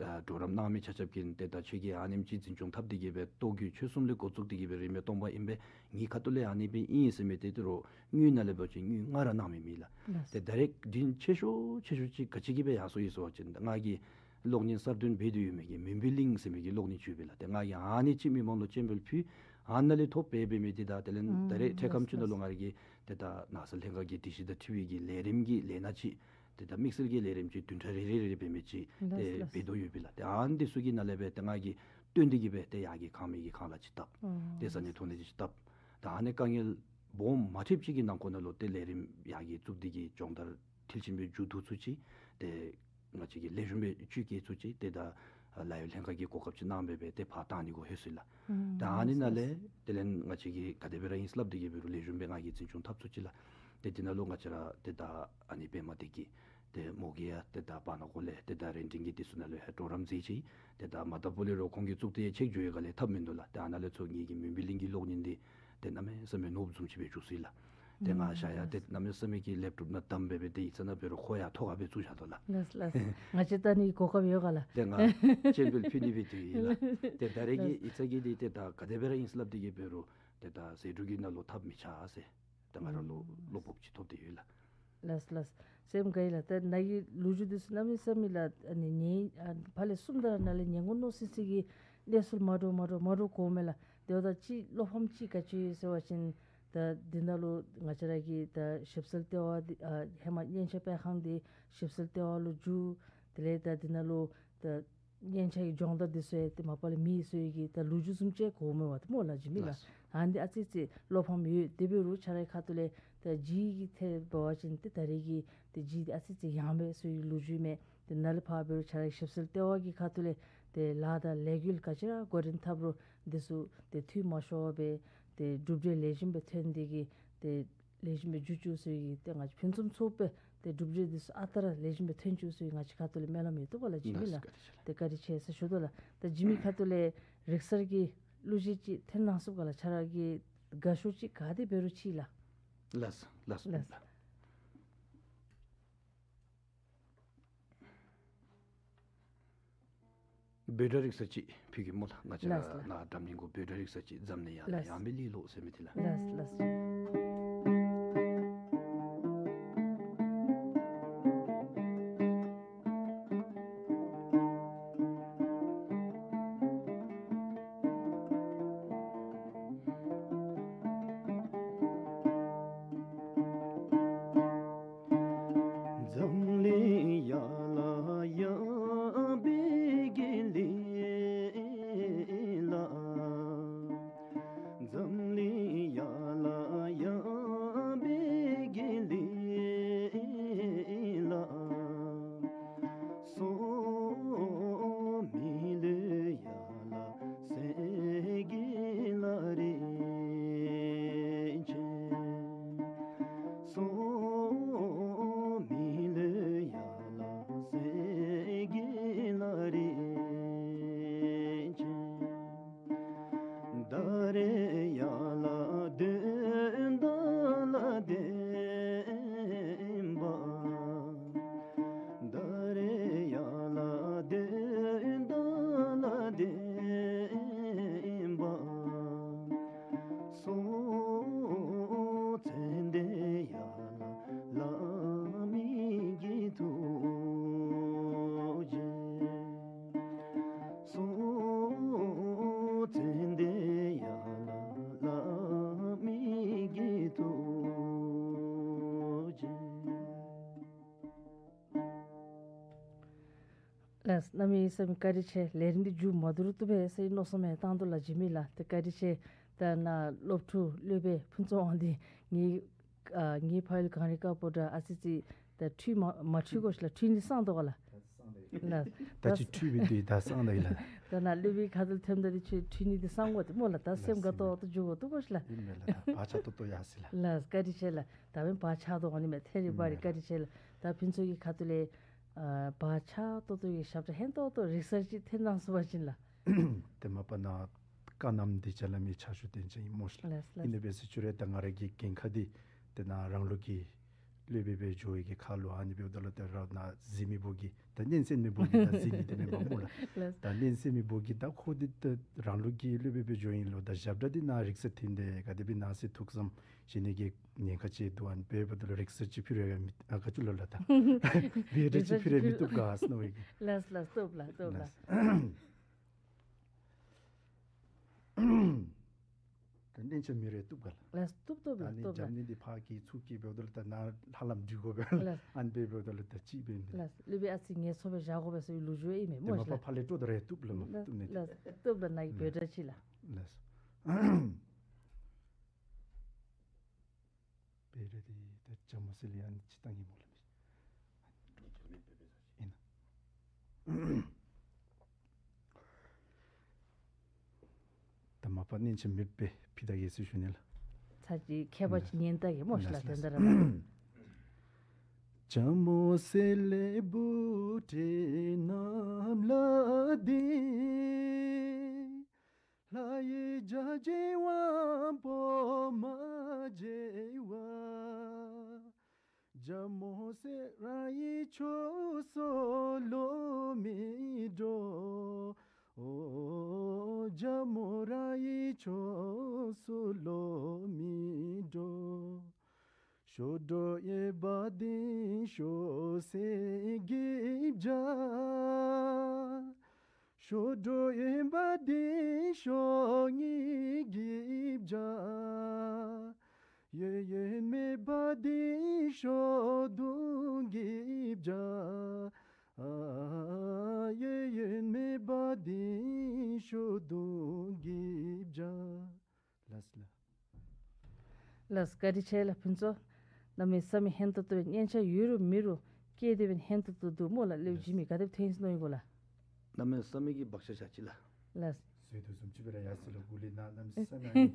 ཨ་གྲོགས་རམ་གནང་མི་ཆ་ཁྱབ་ཀྱིས་ཏེ་ད་ཁྱོད་ཀྱིས་ཨ་ནེམ་ཅིག་འཛིན་སྐྱོང་འཐབ་སྟེ་གི་སྦེ་ལྟོ་གོས་ཆོས་གསུམ་ལས་འགོ་བཙུགས་ཏེ་གི་སྦེ་རིན་མེད་སྟོང་པ་ཨིན་པས། ངེའི་ཁ་ཐུག་ལས་ཨ་ནི་སྦེ་ཨིན་ཟེར་མི་དེ་ད་རུང་དངུལ་ནང་ལས་འབད་བ་ཅིན་དངུལ་ང་ར་གནང་མི་མེད་ལགས། ལགས། ཏེ་ད་རེས་དྲིན་ཆེ་ཤོས་ཆེ་ཤོས་ཅིག་ག་ཅི་གིས་སྦེ་ཡར་སོང་ཡི་ཟེར་བ་ཅིན་ང་གིས་གློག་བརྙན་གསར་བཏོན་འབད་དེ་ཡོད་མི་གི་མུན་པའི་གླིང་ཟེར་མི་གི་གློག་བརྙན་ཅིག་ཡོད་པས་ལགས། ཏེ་ང་གིས་ཨ་ནི་ཅིག་མི་མང་ལུ་སྤྱན་འབུལ་ཕུལ། ཨ་ནཱ་ལས་ཐོབ་སྦེ་འབད་མི་དེ་ད་དེ་ལས་ད་རེས་ཨུམ་འཕྲལ་ཁམས་ཅིག་ནང་ལུ་ང་ར་གིས་ཏེ་ད་ནགས་ཚལ་ལྷན་ཁག་གི་སྒྲིག་གཞི་དང་འཁྲིལ་བའི་གི་ལས་རིམ་གྱི་ལས་སྣ་ཅིག་ཏེ་ད་དམིགས་བསལ་གྱི་ལས་རིམ་ཅིག་བདུན་ཕྲག་རེ་རེ་རེ་རེ་འབད་མི་ཅིག་ཏེ་ལགས། ལགས། འབད་དོ་ཡོད་པས་ལགས། ཏེ་ཨ་ནི་དེ་ཚུ་གི་ནང་ལས་སྦེ་ཏེ་ང་གིས་བཏོན་ཏེ་གི་སྦེ་ཏེ་ཡར་གྱི་ཁང་མིག་གི་ཁང་གླ་ཅིག་བཏབ། ཨུམ་ཏེ་ས་གནས་ཐོན་ནི་ཅིག་བཏབ། ད་ཨ་ནི་དཀའ་ངལ་སྦོམ་མ་ཐེབས་ཅིག་གི་ནང་འཁོད་ནང་ལུ་ཏེ་ལས་རིམ་ཡར་གྱི་གཙུག་སྡེ་གི་སྦྱོང་བརྡར་མཐིལ་ཕྱིན་སྦེ་མཇུག་བསྡུ་ཚུགས་ཅི། ཏེ་ང་བཅས་ཀྱིས་ལེགས་ཤོམ་སྦེ་བཅུད་བསྐྱེད་ཚུགས་ཅི། ཏེ་ད་ལཱ་གཡོག་ལྷན་ཁག་གིས་གོ་སྐབས་ཅིག་གནང་སྦེ་སྦེ་ཏེ་ཕར་བཏང་ནི་གུ་ལྷོད་སོ་ཡི་ལགས། ཨུམ་ད་ཨ་ནི་ནང་ལས་དེ་ལས་ང་བཅས་ཀྱིས་ག་དེ་སྦེ་ར་ཨིན་སླབ་སྟེ་གི་འབད་རུང་ལེགས་ཤོམ་སྦེ་ང་གིས་འཛིན་སྐྱོང་འཐབ་ཚུགས་ཅི་ལགས། ཏེ་དེ་ནང་ལུ་ང་བཅས་ར་ཏེ་ད་ཨ་ནི་འབད་མ་སྟེར་གི་ཏེ་མོ་གིས་ཡང་ཏེ་ད་བར་ན་གུ་ལས་ཏེ་ད་རེན་ཊིང་གི་དེ་ཚུ་ནང་ལུ་ཡང་གྲོགས་རམ་མཛད་ཅི། ཏེ་ད་མ་ད་པོ་ལས་རུང་ཁོང་གི་གཙུག་སྡེ་ཡང་ཆེག་འགྱོ་བའི་སྒང་ལས་ཐབས་མིན་འདུག་ལགས། ཏེ་ཨ་ནཱ་ལས་ཚུར་ངེ་གི་མུན་པའི་གླིང་གི་གློག་བརྙན་འདི་ ཏེ་གནམ་མེད་ས་མེད་ནོར་བུ་བཟུམ་ཅིག་སྦེ་འགྱོ་སོ་ཡི་ལགས། ཏེ་ང་ཨུམ་བཞག་ཡ་ཏེ་ལགས། གནམ་མེད་ས་མེད་ཀྱི་ལེབ་ཊོབ་ནང་བདམས་སྦེ་སྦེ་ཏེ་ཨི་ཙ་ན་འབད་རུང་ཁོ་ཡང་ཐོག་ཁར་སྦེ་བཙུགས་བཞག་དོ་ལགས། ལགས་ལགས། ང་བཅས་བལྟ་ནི་གོ་སྐབས་ཡོད་ག་ལགས། ཏེ་ང་སྤྱན་འབུལ་ཕུལ་ནི་སྦེ་སྡོད་ཡི་ལགས། ཏེ་ད་རེས་ཀྱི་ལགས། ཨི་ཙ་གི་འདི་ཏེ་ད་ག་དེ་སྦེ་ར་ཨིན་ཟེར་སླབ་སྟེ་གི་འབད་རུང་ཏེ་ད་ཟད་འགྲོ་གི་ནང་ལུ་འཐབ་མི་ཆགས་ཟེར། ད་ང་ར་ལུ་ཨུམ་བློ་སྤོབས་ཅིག་ཐོབ་སྟེ་ཡོད་ལགས། ལགས་ལགས། སེམས་དགའ་ཡི་ལགས། ད་ནཱ་གི་ལོ་རྒྱུས་འདི་ཚུ་གནམ་མེད་ས་མེད་ལགས། ཨ་ནི་ངེའི་ཨ་ཕར་ལས་གསུམ་དར་ནང་ལས་ཉན་གོ་མནོ་སི་སི་གི་གནས་ཚུལ་མ་འདྲཝ་མ་འདྲཝ་མ་འདྲཝ་གོཝ་མས་ལགས། དེ་འབདཝ་ད་ཅིག་བློ་ཕམ་ཅིག་ག་ཅི་ཡོད་ཟེར་བ་ཅིན་ད་འདི་ནང་ལུ་ང་བཅས་ར་གི་ད་ཞིབ་འཚོལ་ལྟེ་བ་འདི་ཨ་ཧེ་མ་སྙན་ཆ་སྤེལ་ཁང་འདི་ཞིབ་འཚོལ་ལྟེ་བ་ལུ་བསྒྱུར། དེ་ལས་ད་འདི་ནང་ལུ་ད་སྙན་ཆ་གི་སྦྱོང་བརྡར་འདི་ཚུ་ཡང་ཏེ་མ་པ་ལས་མི་ཚུ་གི་ད་ལོ་རྒྱུས་བཟུམ་ཅིག་གོཝ་མས་པ་ཏེ་སྨོ་ལགས་འཇིགས་མེད་ལགས། ལགས། ཨ་ནི་ཨ་ཙི་ཅིག་བློ་ཕམ་ཡོད། དེ་འབད་རུང་ཁྱོད་རའི་ཁ་ཐུག་ལས་ད་ཇི་གི་ཐད་འབད་བ་ཅིན་ཏེ་ད་རེས་ཀྱི་ཏེ་ཇི་འདི་ཨ་ཙི་ཅིག་ཡངས་པའི་ཚུ་གི་ལོ་རྒྱུས་མས། ཏེ་ནཱ་ལས་ཕར་འབད་རུང་ཁྱོད་རའི་ཞིབ་འཚོལ་ལྟེ་བ་གི་ཁ་ཐུག་ལས་ཏེ་ལཱ་དང་ལས་འགུལ་ག་ཅི་ར་འགོ་འདྲེན་འཐབ་རུང་འདི་ཚུ་ཏེ་འཐུས་མ་ཤོར་བར་སྦེ་ཏེ་གྲུབ་འབྲས་ལེགས་ཤོམ་སྦེ་ཐོན་ཏེ་གི་ཏེ་ལེགས་ཤོམ་སྦེ་འགྱོ་བཅུག་ཟེར་བའི་ཏེ་ང་བཅས་ཕུན་སུམ་ཚོགས་པའི་ཏེ་གྲུབ་འབྲས་འདི་ཚུ་ཨ་རྟག་ར་ལེགས་ཤོམ་སྦེ་ཐོན་བཅུག་ཟེར་བའི་ང་བཅས་ཁ་ཐུག་ལས་སྨོན་ལམ་ཡོད་འདུག་པ་ལགས་འཇིགས་མེད་ལགས། ལགས་སོ། བཀའ་དྲིན་ཆེ་ལགས། ཏེ་བཀའ་དྲིན་ཆེ་ཟེར་ཞུ་དོ་ལགས། ཏེ་འཇིགས་མེད་ཁ་ཐུག་ལས་རིག་གསར་གྱི་གླུ་གཞས་ཅིག་འཐེན་གནང་ཚུགས་ག་ལགས། ཁྱོད་ར་གི་དགའ་ཤོས་ཅིག་ག་དེ་འབད་རུང་ཅིག་ལགས། ལགས་སོ། ལགས་སོ། ལགས་སོ། འབོད་སྒྲ་རིག་གསར་ཅིག་ཕུལ་གེ་སྨོ་ལགས། ང་བཅས་ལགས་ལགས། ནཱ་འགྲམ་གླིང་གུ་འབོད་སྒྲ་རིག་གསར་ཅིག་འཛམ་གླིང་ཡར་ལས་ལགས། ཡངས་པའི་གླིང་ལུ་ཟེར་མི་འདི་ལགས། ལགས་ལགས། འཛམ་གླིང་ཡར་ལས་ཡངས་པའི་གླིང་ལ། འཛམ་གླིང་ཡར་ལས་ཡངས་པའི་གླིང་ལ། སོག་མི་ལུས་ཡར་ལས་གསེར་གྱི་ལག་རིང་ཅན། སོག་མི་ལུས་ཡར་ལས་གསེར་གྱི་ལག་རིང་ཅན། ད་རེས་ཡར་ལས་དོན་དག་ལ་བརྟེན་པ། ད་རེས་ཡར་ལས་དོན་དག་ལ་བརྟེན་པ། སོག་ཚེ་འདི་ཡར་ལས་བླ་མའི་གི་ཐུགས་རྗེ། སོག་ཚེ་འདི་ཡར་ལས་བླ་མའི་གི་ཐུགས་རྗེ། ལགས། གནམ་མེད་ས་མེད་བཀའ་དྲིན་ཆེ། ལས་རིམ་འདི་མཇུག་མ་བསྡུ་རུང་བཏུབ་པས་ཟེར་མནོ་བསམ་ཡང་བཏང་དོ་ལགས་འཇིགས་མེད་ལགས། ཏེ་བཀའ་དྲིན་ཆེ། ད་ནཱ་སློབ་ཕྲུག་སློབ་དཔོན་ཕུན་ཚོགས་དབང་འདུས་ངེའི་ཨ་ངེའི་ཕ་ཡུལ་གངས་རི་དཀར་པོ་འདྲ་ཨ་ཙི་ཅིག་ད་འཁྲུལ་མ་མ་འཁྲུལ་གོ་ཤིག་ལགས། འཁྲུལ་ནི་སངས་དོ་ག་ལགས། ལགས། ད་ཅི་འཁྲུལ་སྦེ་འདི་ད་སངས་ད་ཡི་ལགས། ད་ནཱ་སློབ་དཔོན་ཁ་ཐུག་ཐོནམ་ད་འདི་ཁྱོད་འཁྲུལ་ནི་འདི་སངས་དགོ་ཏེ་སྨོ་ལགས། ད་སེམས་དགའ་ཏོག་ཏོ་འགྱོ་དགོ་འདུག་གོ་ཤིག་ལགས། ཨིན་མས་ལགས། ད་བག་ཆགས་ཏོག་ཏོ་ཡར་སོ་ཡི་ལགས། ལགས་བཀའ་དྲིན་ཆེ་ལགས། ད་འབདན་བག་ཆགས་དོ་འོང་ནི་མས། ཐད་རི་བ་རི་ཨིན་མས་ལགས། བཀའ་དྲིན་ཆེ་ལགས། ད་ཕུན་ཚོགས་ཀྱི་ཁ་ཐུག་ལས་ཨ་བག་ཆགས་ཏོག་ཏོ་གི་ཞབས་ཁྲ་ཧན་ཏོག་ཏོ་རིག་གསར་ཅིག་འཐེན་གནང་ཚུགས་པ་ཅིན་ལགས། ཏེ་མ་པ་ནཱ་བཀའ་གནངམ་འདི་ཅ་ལ་མི་ཆ་ཤུ་ཏན་ཅན་ཨིན་སྨོ་ཤིག་ལགས། ལགས་ལགས། ཨིན་ནི་འབད་ཟེར་ཞུ་རུང་ད་ང་ར་གི་འགན་ཁག་འདི་ཏེ་ནཱ་རང་ལུགས་ཀྱི་སློབ་དཔོན་སྦེ་འགྱོ་བའི་གི་ཁར་ལུ་ཨ་ནི་འབདཝ་ད་ལུ་ཏེ་ར་ནཱ་གཟིགས་མི་བུ་གིས་ད་སྙན་གསན་མི་བུ་གིས་ད་གཟིགས་མི་འདི་མེན་པ་སྨོ་ལགས། ལགས། ད་སྙན་གསན་མི་བུ་གིས་ད་ཁོ་འདི་ད་རང་ལུགས་ཀྱི་སློབ་དཔོན་སྦེ་འགྱོཝ་ཨིན་ལོ། ད་ཞབས་ཁྲ་འདི་ནཱ་རིག་གསར་འཐེན་ཏེ་ག་དེ་སྦེ་གནང་ཟེར་ཐུགས་བསམ་བཞེས་ནི་གི་ཉེན་ཁ་ཅིག་འདུག། ཨ་ནི་འབདཝ་ད་ལུ་རིག་གསར་ཅིག་ཕུལ་རུང་ཡང་མི་ཨ་ག་ཅི་ལོ་ལགས། ད་འབོད་སྒྲ་ཅིག་ཕུལ་རུང་མི་བཏུབ་ག་ཟེར་མནོ་བའི་གི། ལགས་ལགས། བཏུབ་ལགས། བཏུབ་ལགས། ད་སྙན་ཆ་མེད་རུང་བཏུབ་ག་ལགས། ལགས། བཏུབ་བཏུབ་ལགས། ད་ནི་བཏུབ་ལགས། འཇམ་ནི་འདི་ཕར་གི་ཚུར་གི་འབདཝ་ད་ལུ་ད་ནཱ་ལྷ་ལམ་འགྲུལ་དགོ་པས་ལགས། ཨ་ནི་འབདཝ་ད་ལུ་ད་ཅིག་འབད་མི་ལགས། སློབ་དཔོན་ཨ་ཙི་ངལ་འཚོ་སྦེ་བཞག་དགོ་པས་ཟེར་བའི་ལོ་རྒྱུས་ཨིན་མས་ཏེ་སྨོ་མ་ཤིག་པ་ལགས། ཕར་ལས་སྤྲོ་ད་རུང་བཏུབ་ལགས། མ་ལགས་བཏུབ་ནི་ཏེ། ལགས། བཏུབ་ལགས། ནཱ་གི་འབོད་སྒྲ་ཅིག་ལགས། ལགས། འབོད་སྒྲ་འདི་ད་ཇ་མོ་ཟེར་ལས་ཨ་ནི་ཅིག་བཏང་ཡི་སྨོ་ལགས། ཨིན་ན། ད་མ་པ་སྙན་ཆ་མེདཔ་སྦེ་ཕུལ་ད་གེ་ཟེར་ཞུ་ནི་ལགས། ཚར་གཅིག་མཁས་པ་ཅིག་ཉན་ད་གེ་སྨོ་ཤིག་ལགས། ལགས། དོན་དག་ར་ལགས། ཇ་མོ་ཟེར་ལས་བུ་ཁྲིད་གནམ་ལ་འདི། ལྷ་ཡི་རྒྱལ་བྱེད་དབང་པོ་མ་བརྗེད་པར། རྒྱལ་མོ་སེ་ར་ཡི་ཕྱོགས་སུ་བློ་མི་འགྲོ། ཨོ་རྒྱལ་མོ་ར་ཡི་ཕྱོགས་སུ་བློ་མི་འགྲོ། ཤོ་འགྲོ་ཡེ་བ་དིང་ཤོ་སེ་གི་བྱ། ཤོ་འགྲོ་ཡེ་བ་དིང་ཤོ་ངེ་གི་བྱ། གཡས་གཡོན་མེད་པ་དིང་ཤོ་གདོང་གི་བྱ། ཨ་གཡས་གཡོན་མེད་པ་དིང་ཤོ་གདོང་གི་བྱ། ལགས་ལགས། ལགས་བཀའ་དྲིན་ཆེ་ལགས་ཕུན་ཚོགས། གནམ་མེད་ས་མེད་ཧན་ཏོང་ཏོ་སྦེ་སྙན་ཆ་ཡོད་རུང་མེད་རུང་སྐད་དེ་སྦེ་ཧན་ཏོང་ཏོ་འདུག་སྨོ་ལགས། ལེའུ་ལགས། བྱིན་མི་ག་དེ་སྦེ་ཐོན་ཡི་ཟེར་མནོ་ཡི་གོ་ལགས། གནམ་མེད་ས་མེད་ཀྱི་བག་ཆགས་ཆགས་ཅི་ལགས། ལགས། བཟོད་དུ་བཟུམ་ཅིག་སྦེ་ར་ཡར་སོ་ལགས། གུ་ལི་ནང་གནམ་མེད་ས་མེད་ཨ་ནི་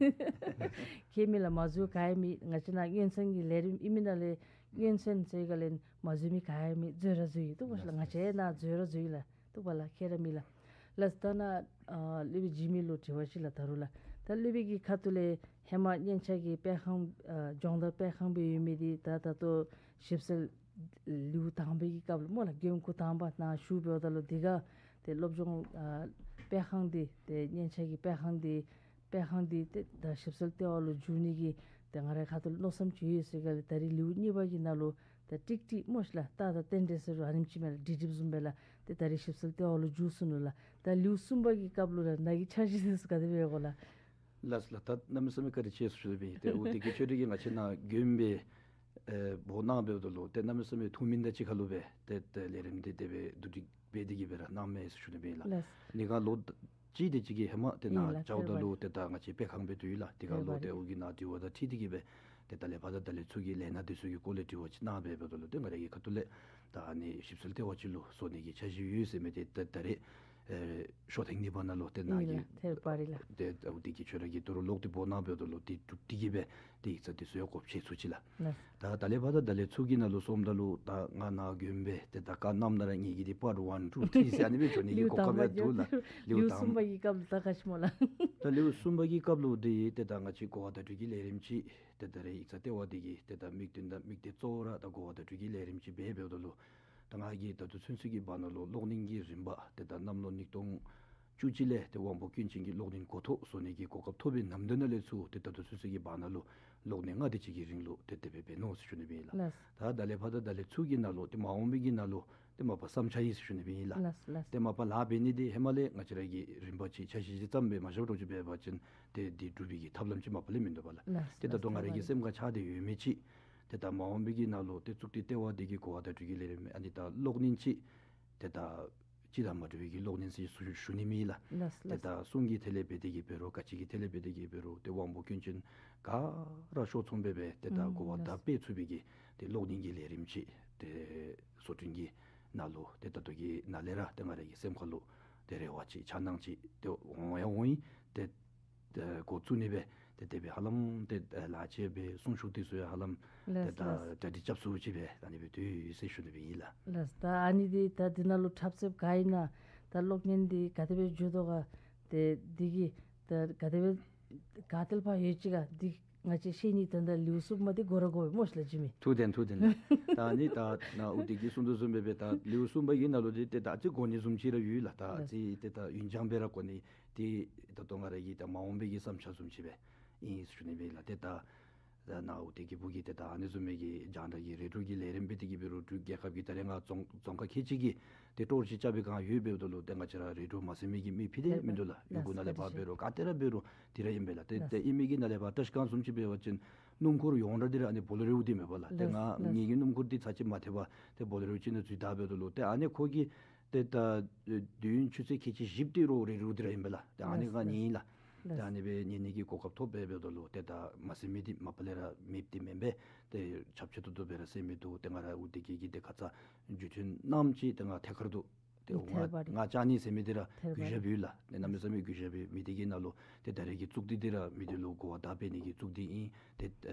ཁྱད་མེད་ལགས། མ་བཟོད་ག་ཡང་མེད། ང་བཅས་ནཱ་སྔོན་ཚན་གྱི་ལས་རིམ་ཨིན་མི་ནང་ལས་སྔོན་ཚན་ཟེར་ག་ལས་མ་བཟོད་མི་ག་ཡང་མེད། བཟོད་ར་བཟོད་ཡི། འདུག་པ་ལགས། ང་བཅས་ནཱ་བཟོད་ར་བཟོད་ཡི་ལགས། འདུག་པ་ལགས། ཁྱད་ར་མེད་ལགས། ལགས་ད་ནཱ་ཨ་སློབ་དཔོན་འཇིགས་མེད་ལུ་དྲི་བ་ཅིག་ལགས་ད་རུང་ལགས། ད་སློབ་དཔོན་གྱི་ཁ་ཐུག་ལས་ཧེ་མ་སྙན་ཆ་གི་སྤེལ་ཁང་ཨ་སྦྱོང་བརྡར་སྤེལ་ཁང་སྦེ་ཡོད་མི་འདི་ད་ད་ལྟོ་ཞིབ་འཚོལ་ལེའུ་དང་པའི་གི་སྐབས་ལུ་སྨོ་ལགས། མགྱོནམ་འགོ་དང་པ་ནཱ་ཞུ་འབདཝ་ད་ལུ་འདི་ག་ཏེ་སློབ་སྦྱོང་ཨ་སྤེལ་ཁང་འདི་ཏེ་སྙན་ཆ་གི་སྤེལ་ཁང་འདི་སྤེལ་ཁང་འདི་ཏེ་ད་ཞིབ་འཚོལ་ལྟེ་བ་ལུ་བསྒྱུར་ནི་གི་ཏེ་ང་རའི་ཁ་ཐུག་ལུ་མནོ་བསམ་ཅིག་ཡོད་ཟེར་ག་ལས་ད་རིས་ལེའུ་གཉིས་པ་གི་ནང་ལུ་ད་ཀྲིག་ཀྲི་སྨོ་ཤ་ལགས། ད་ད་རྟེན་འབྲེལ་ཟེར་རུང་ཨ་ནེམ་ཅིག་མས་ལགས། འདྲིག་འདྲིགཔ་བཟུམ་སྦེ་ལགས། ཏེ་ད་རིས་ཞིབ་འཚོལ་ལྟེ་བ་ལུ་བསྒྱུར་སོ་ནུག་ལགས། ད་ལེའུ་གསུམ་པ་གི་སྐབས་ལུ་ལགས་ནཱ་གི་འཆར་གཞི་འདི་ཚུ་ག་དེ་སྦེ་ཡོད་གོ་ལགས། ལགས་ལགས། ད་གནམ་མེད་ས་མེད་བཀའ་དྲིན་ཆེ་ཟེར་ཞུ་ནི་སྦེ་ཨིན། ཏེ་འོ་དེ་གི་ཆོས་རིག་གི་ང་བཅས་ནཱ་མགྱོནམ་སྦེ་ཨེ་འབོ་གནང་འབདཝ་ད་ལུ་ཏེ་གནམ་མེད་ས་མེད་ཐུང་མིན་དང་གཅིག་ཁར་ལུ་སྦེ་ཏེ་ཏེ་ལས་རིམ་འདི་དེ་སྦེ་བསྡུ་སྒྲིག་འབད་དེ་གི་སྦེ་ར་གནངམ་མས་ཟེར་ཞུ་ནི་སྦེ་ཨིན་ལགས། ལགས། ནི་ག་ལོ་གཅིག་དེ་ཅིག་གི་ཧེ་མ་ཏེ་ཨིན་ནཱ་ལགས། འགྱོཝ་ད་ལུ་ཏེ་ད་ང་བཅས་སྤེལ་ཁང་འབད་དོ་ཡོད་ལགས། དེ་ཁར་ལུ་ཏེ་འོ་གི་ནཱ་དྲི་བ་དང་འཁྲིལ་ཏེ་གི་སྦེ་ཏེ་ད་ལས་ཕར་དང་ད་ལས་ཚུར་གྱི་ལས་སྣ་དེ་ཚུ་གི་སྐོར་ལས་དྲི་བ་ཅིག་གནང་སྦེ་འབདཝ་ད་ལུ་ཏེ་ང་རའི་གི་ཁ་ཐུག་ལས་ད་ཨ་ནི་ཞིབ་འཚོལ་ལྟེ་བ་ཅིག་ལུ་བཟོ་ནི་གི་འཆར་གཞི་ཡོད་ཟེར་མི་འདི་ད་ད་རེས་ཨེ་ཤོ་ཐེངས་གཉིས་པ་ནང་ལུ་ཏེ་ནཱ་ཨིན་གི་ལགས། ཐད་པ་རི་ལགས། ཏེ་ཨ་འོ་དེ་གི་ཆོས་ར་གི་ད་རུང་ལོག་སྟེ་འབོ་གནང་འབདཝ་ད་ལུ་ཏེ་གྲུབ་སྟེ་གི་སྦེ་ཏེ་ཡིག་ཚང་དེ་ཚུ་ཡང་གོ་ཕྱེ་ཚུགས་ཅི་ལགས། ལགས། ད་ད་ལས་ཕར་དང་ད་ལས་ཚུར་གྱི་ནང་ལུ་སོངམ་ད་ལུ་ད་ང་ནཱ་མགྱོནམ་སྦེ་ཏེ་ད་བཀའ་གནངམ་ད་ར་ངེ་གི་འདི་པཱཊ་ཝན་ཊུ་ཐི་རི་ཟེར་ཨ་ནི་སྦེ་འགྱོ་ནི་གི་ལེའུ་གོ་སྐབས་དང་པ་ཡང་འདུག་ལགས། ལེའུ་ལེའུ་གསུམ་པ་གི་སྐབས་ལུ་ད་ག་ཅི་སྨོ་ལགས། ད་ལེའུ་གསུམ་པ་གི་སྐབས་ལུ་འདི་ཏེ་ད་ང་བཅས་གོ་བ་བརྡ་སྤྲོད་ཀྱི་ལས་རིམ་ཅིག་ཏེ་ད་རེས་ཡིག་ཚང་ལྟེ་བ་འདི་གི་ཏེ་ད་དམིགས་དོན་དང་དམིགས་གཏད་གཙོ་བོ་ར་ད་གོ་བ་བརྡ་སྤྲོད་ཀྱི་ལས་རིམ་ཅིག་འབད་འབདཝ་ད་ལུ་ད་ང་གིས་ད་ལྟོ་ཚུན་ཚོད་ཀྱི་བར་ན་ལུ་གློག་བརྙན་གྱི་རིམ་པ་ཏེ་ད་གནམ་ལོ་ཉིས་སྟོང་བཅུ་གཅིག་ལས་ཏེ་དབང་པོ་སྐྱོན་ཅན་གྱི་གློག་བརྙན་འགོ་ཐོག་བཟོ་ནི་གི་གོ་སྐབས་ཐོབ་པའི་ནམ་དུས་ནང་ལས་ཚུར་ཏེ་ད་ལྟོ་ཚུན་ཚོད་ཀྱི་བར་ན་ལུ་གློག་བརྙན་ལྔ་དེ་ཅིག་གི་རིང་ལུ་ཏེ་དེ་སྦེ་འབད་ནུག་ཟེར་ཞུ་ནི་སྦེ་ཨིན་ལགས། ལགས། ད་ད་ལས་ཕར་དང་ད་ལས་ཚུར་གྱི་ནང་ལུ་ཏེ་མ་འོངས་པའི་གི་ནང་ལུ་ཏེ་མ་པ་བསམ་འཆར་ཨིན་ཟེར་ཞུ་ནི་སྦེ་ཨིན་ལགས། ལགས་ལགས། ཏེ་མ་པ་ལཱ་འབད་ནི་འདི་ཧེ་མ་ལས་ང་བཅས་ར་གིས་རིམ་པ་ཅིག་འཆར་གཞི་ཅིག་བརྩམས་སྦེ་མ་བཞག་འགྱོ་ཅི་འབད་བ་ཅིན་ཏེ་འདི་འགྲུབ་པའི་གི་ཐབས་ལམ་ཅིག་མ་པ་ལས་མིན་འདུག་པ་ལགས། ལགས་ཏེ་ད་ལྟོ་ང་ར་གི་ལགས། སེམས་ཁར་ཆགས་ཏེ་ཡོད་མི་ཅིག་ཏེ་ད་མ་འོངས་པའི་གི་ནང་ལུ་ཏེ་གཙུག་སྡེ་ལྟེ་བ་འདི་གི་གོ་བ་བརྡ་སྤྲོད་ཀྱི་ལས་རིམ་ཨ་ནི་ད་གློག་བརྙན་ཅིག་ཏེ་ད་སྤྱི་དང་མ་འདྲ་བའི་གི་གློག་བརྙན་ཅིག་ཞུ་ཞུ་ནི་མེད་ལགས། ལགས་ཏེ་ལགས། ད་གསུང་གི་ཐད་ལས་འབད་དེ་གི་འབད་རུང་ག་ཅི་གི་ཐད་ལས་འབད་དེ་གི་འབད་རུང་ཏེ་དབང་པོ་སྐྱོན་ཅན་ག་ར་ཕྱོགས་མཚུངས་སྦེ་སྦེ་ཏེ་ད་ཨུམ་གོ་བ་བརྡ་ལགས། སྤེལ་ཚུགས་པའི་གི་ཏེ་གློག་བརྙན་གྱི་ལས་རིམ་ཅིག་ཏེ་བཟོ་སྐྲུན་གྱི་ནང་ལུ་ཏེ་ད་ལྟོ་གི་ནང་ལས་ར་ཏེ་ང་ར་གི་སེམས་ཁར་ལུ་ཏེ་རེ་བ་ཅིག་འཆར་སྣང་ཅིག་ཏེ་འོང་ཡང་འོང་ཡི། ཏེ་ཏེ་འགོ་བཙུགས་ནི་སྦེ་ཏེ་དེ་སྦེ་ཧ་ལམ་ཏེ་ལཱ་ཅིག་སྦེ་གསུང་ཞུ་དེ་ཚུ་ཡང་ཧ་ལམ་ཏེ་ལགས་ད་ལགས། གྲ་སྒྲིག་རྐྱབ་ཚུགས་ཅི་སྦེ་ད་ཨ་ནི་སྦེ་འདུག་ཟེར་ཞུ་ནི་སྦེ་ཨིན་ལགས། ལགས། ད་ཨ་ནི་འདི་ད་འདི་ནང་ལུ་འཁྲབ་རྩེདཔ་ག་ཨིན་ན་ད་གློག་བརྙན་འདི་ག་དེ་སྦེ་འགྱོ་དོ་ག་ཏེ་འདི་གིས་ད་ག་དེ་སྦེ་ག་ཏེ་ལས་ཕར་ཡོད་ཅི་ག་འདི་ང་བཅས་ཤེས་ནི་ད་ད་ལེའུ་གསུམ་པ་འདི་གོ་ར་གོ་བས་སྨོ་ཤ་ལགས་འཇིགས་མེད། ཐུགས་བདེན་ཐུགས་བདེན་ལགས། ད་ཨ་ནི་ད་ནཱ་འོ་དེ་གིས་གསུང་དོ་བཟུམ་སྦེ་སྦེ་ད་ལེའུ་གསུམ་པ་གི་ནང་ལུ་འདི་ཏེ་ད་ཨ་ཙི་གོ་ནི་བཟུམ་ཅིག་ར་ཡོད་ལགས། ད་ཨ་ལགས། ཙི་ཏེ་ད་ཡུན་འགྱངས་སྦེ་ར་གོ་ནི་ཏེ་ད་ལྟོ་ང་ར་གི་ད་མ་འོངས་པའི་གི་བསམ་འཆར་བཟུམ་ཅིག་སྦེ་ཨིན་ཟེར་ཞུ་ནི་སྦེ་ལགས། ཏེ་ད་ད་ནཱ་འོ་དེ་གི་སྦུག་གི་ཏེ་ད་ཨ་ནི་བཟུམ་མའི་གི་རྒྱང་བསྒྲགས་ཀྱི་རེ་ཌིའོ་གི་ལས་རིམ་འབད་དེ་གི་འབད་རུང་འབྲུག་རྒྱལ་ཁབ་ཀྱི་ད་རེས་ང་རྫོང་རྫོང་ཁག་ཁལ་གཅིག་གི་ཏེ་ཀྲོར་ཅིག་རྐྱབ་པའི་སྒང་ཡོད་འབདཝ་ད་ལུ་ཏེ་ང་བཅས་ར་རེ་ཌིའོ་མ་གསན་མི་གི་མི་ཕྱེད་དེ་མིན་འདུག་ལགས། ཡུལ་གུ་ནང་ལས་ཕར་འབད་རུང་ག་ཏེ་ར་འབད་རུང་དེ་ར་ཨིན་པས་ལགས། ཏེ་ཏེ་ཨིན་མི་གི་ནང་ལས་ཕར་བཀྲིས་སྒང་བཟུམ་ཅིག་འབད་བ་ཅིན་སྣུམ་འཁོར་ཡོངས་གྲགས་འདི་ར་ཨ་ནི་བོ་ལེ་རོ་འདི་མས་པ་ལགས། ཏེ་ལགས་ང་ལགས། ངེ་གི་སྣུམ་འཁོར་འདི་ཚར་གཅིག་མ་ཐེབས་པར་ཏེ་བོ་ལེ་རོ་ཅིག་ནང་འཛུལ་ད་འབདཝ་ད་ལུ་ཏེ་ཨ་ནི་ཁོ་གིས་ཏེ་ད་དུས་ཡུན་ཆུ་ཚོད་ཁལ་གཅིག་བཞི་དེ་ར་རེ་ཌིའོ་འདི་ར་ཨིན་པས་ལགས། ཏེ་ཨ་ནི་ལགས་ང་ལགས། ཉན་ལགས། ཏེ་ཨ་ནི་སྦེ་ཉན་ནི་གི་གོ་སྐབས་ཐོབ་སྦེ་འབདཝ་ད་ལུ་ཏེ་ད་མ་གསན་མི་འདི་མ་པ་ལས་ར་མེདཔ་འདི་མེན་པས། ཏེ་ཁྱབ་ཆེ་ཏོག་ཏོ་སྦེ་ར་གསན་མི་འདུག། ཏེ་ང་ར་འོ་དེ་གི་གི་ཏེ་ཁ་ཙ་བརྒྱུད་འཕྲིན་གནངམ་ཅིག་ཏེ་ང་ཐད་ཀར་དུ་ཏེ་ང་ང་བཅར་ནི་ཟེར་མི་འདི་ར་གུས་ཞབས་ཡོད་ལགས། ཏེ་གནམ་མེད་ས་མེད་གུས་ཞབས་ཡོད། མི་འདི་གི་ནང་ལུ་ཏེ་ད་རེས་ཀྱི་གཙུག་སྡེ་འདི་ར་མི་འདི་ལུ་གོ་བ་བརྡ་སྤེལ་ནི་གི་གཙུག་སྡེ་ཨིན། ཏེ་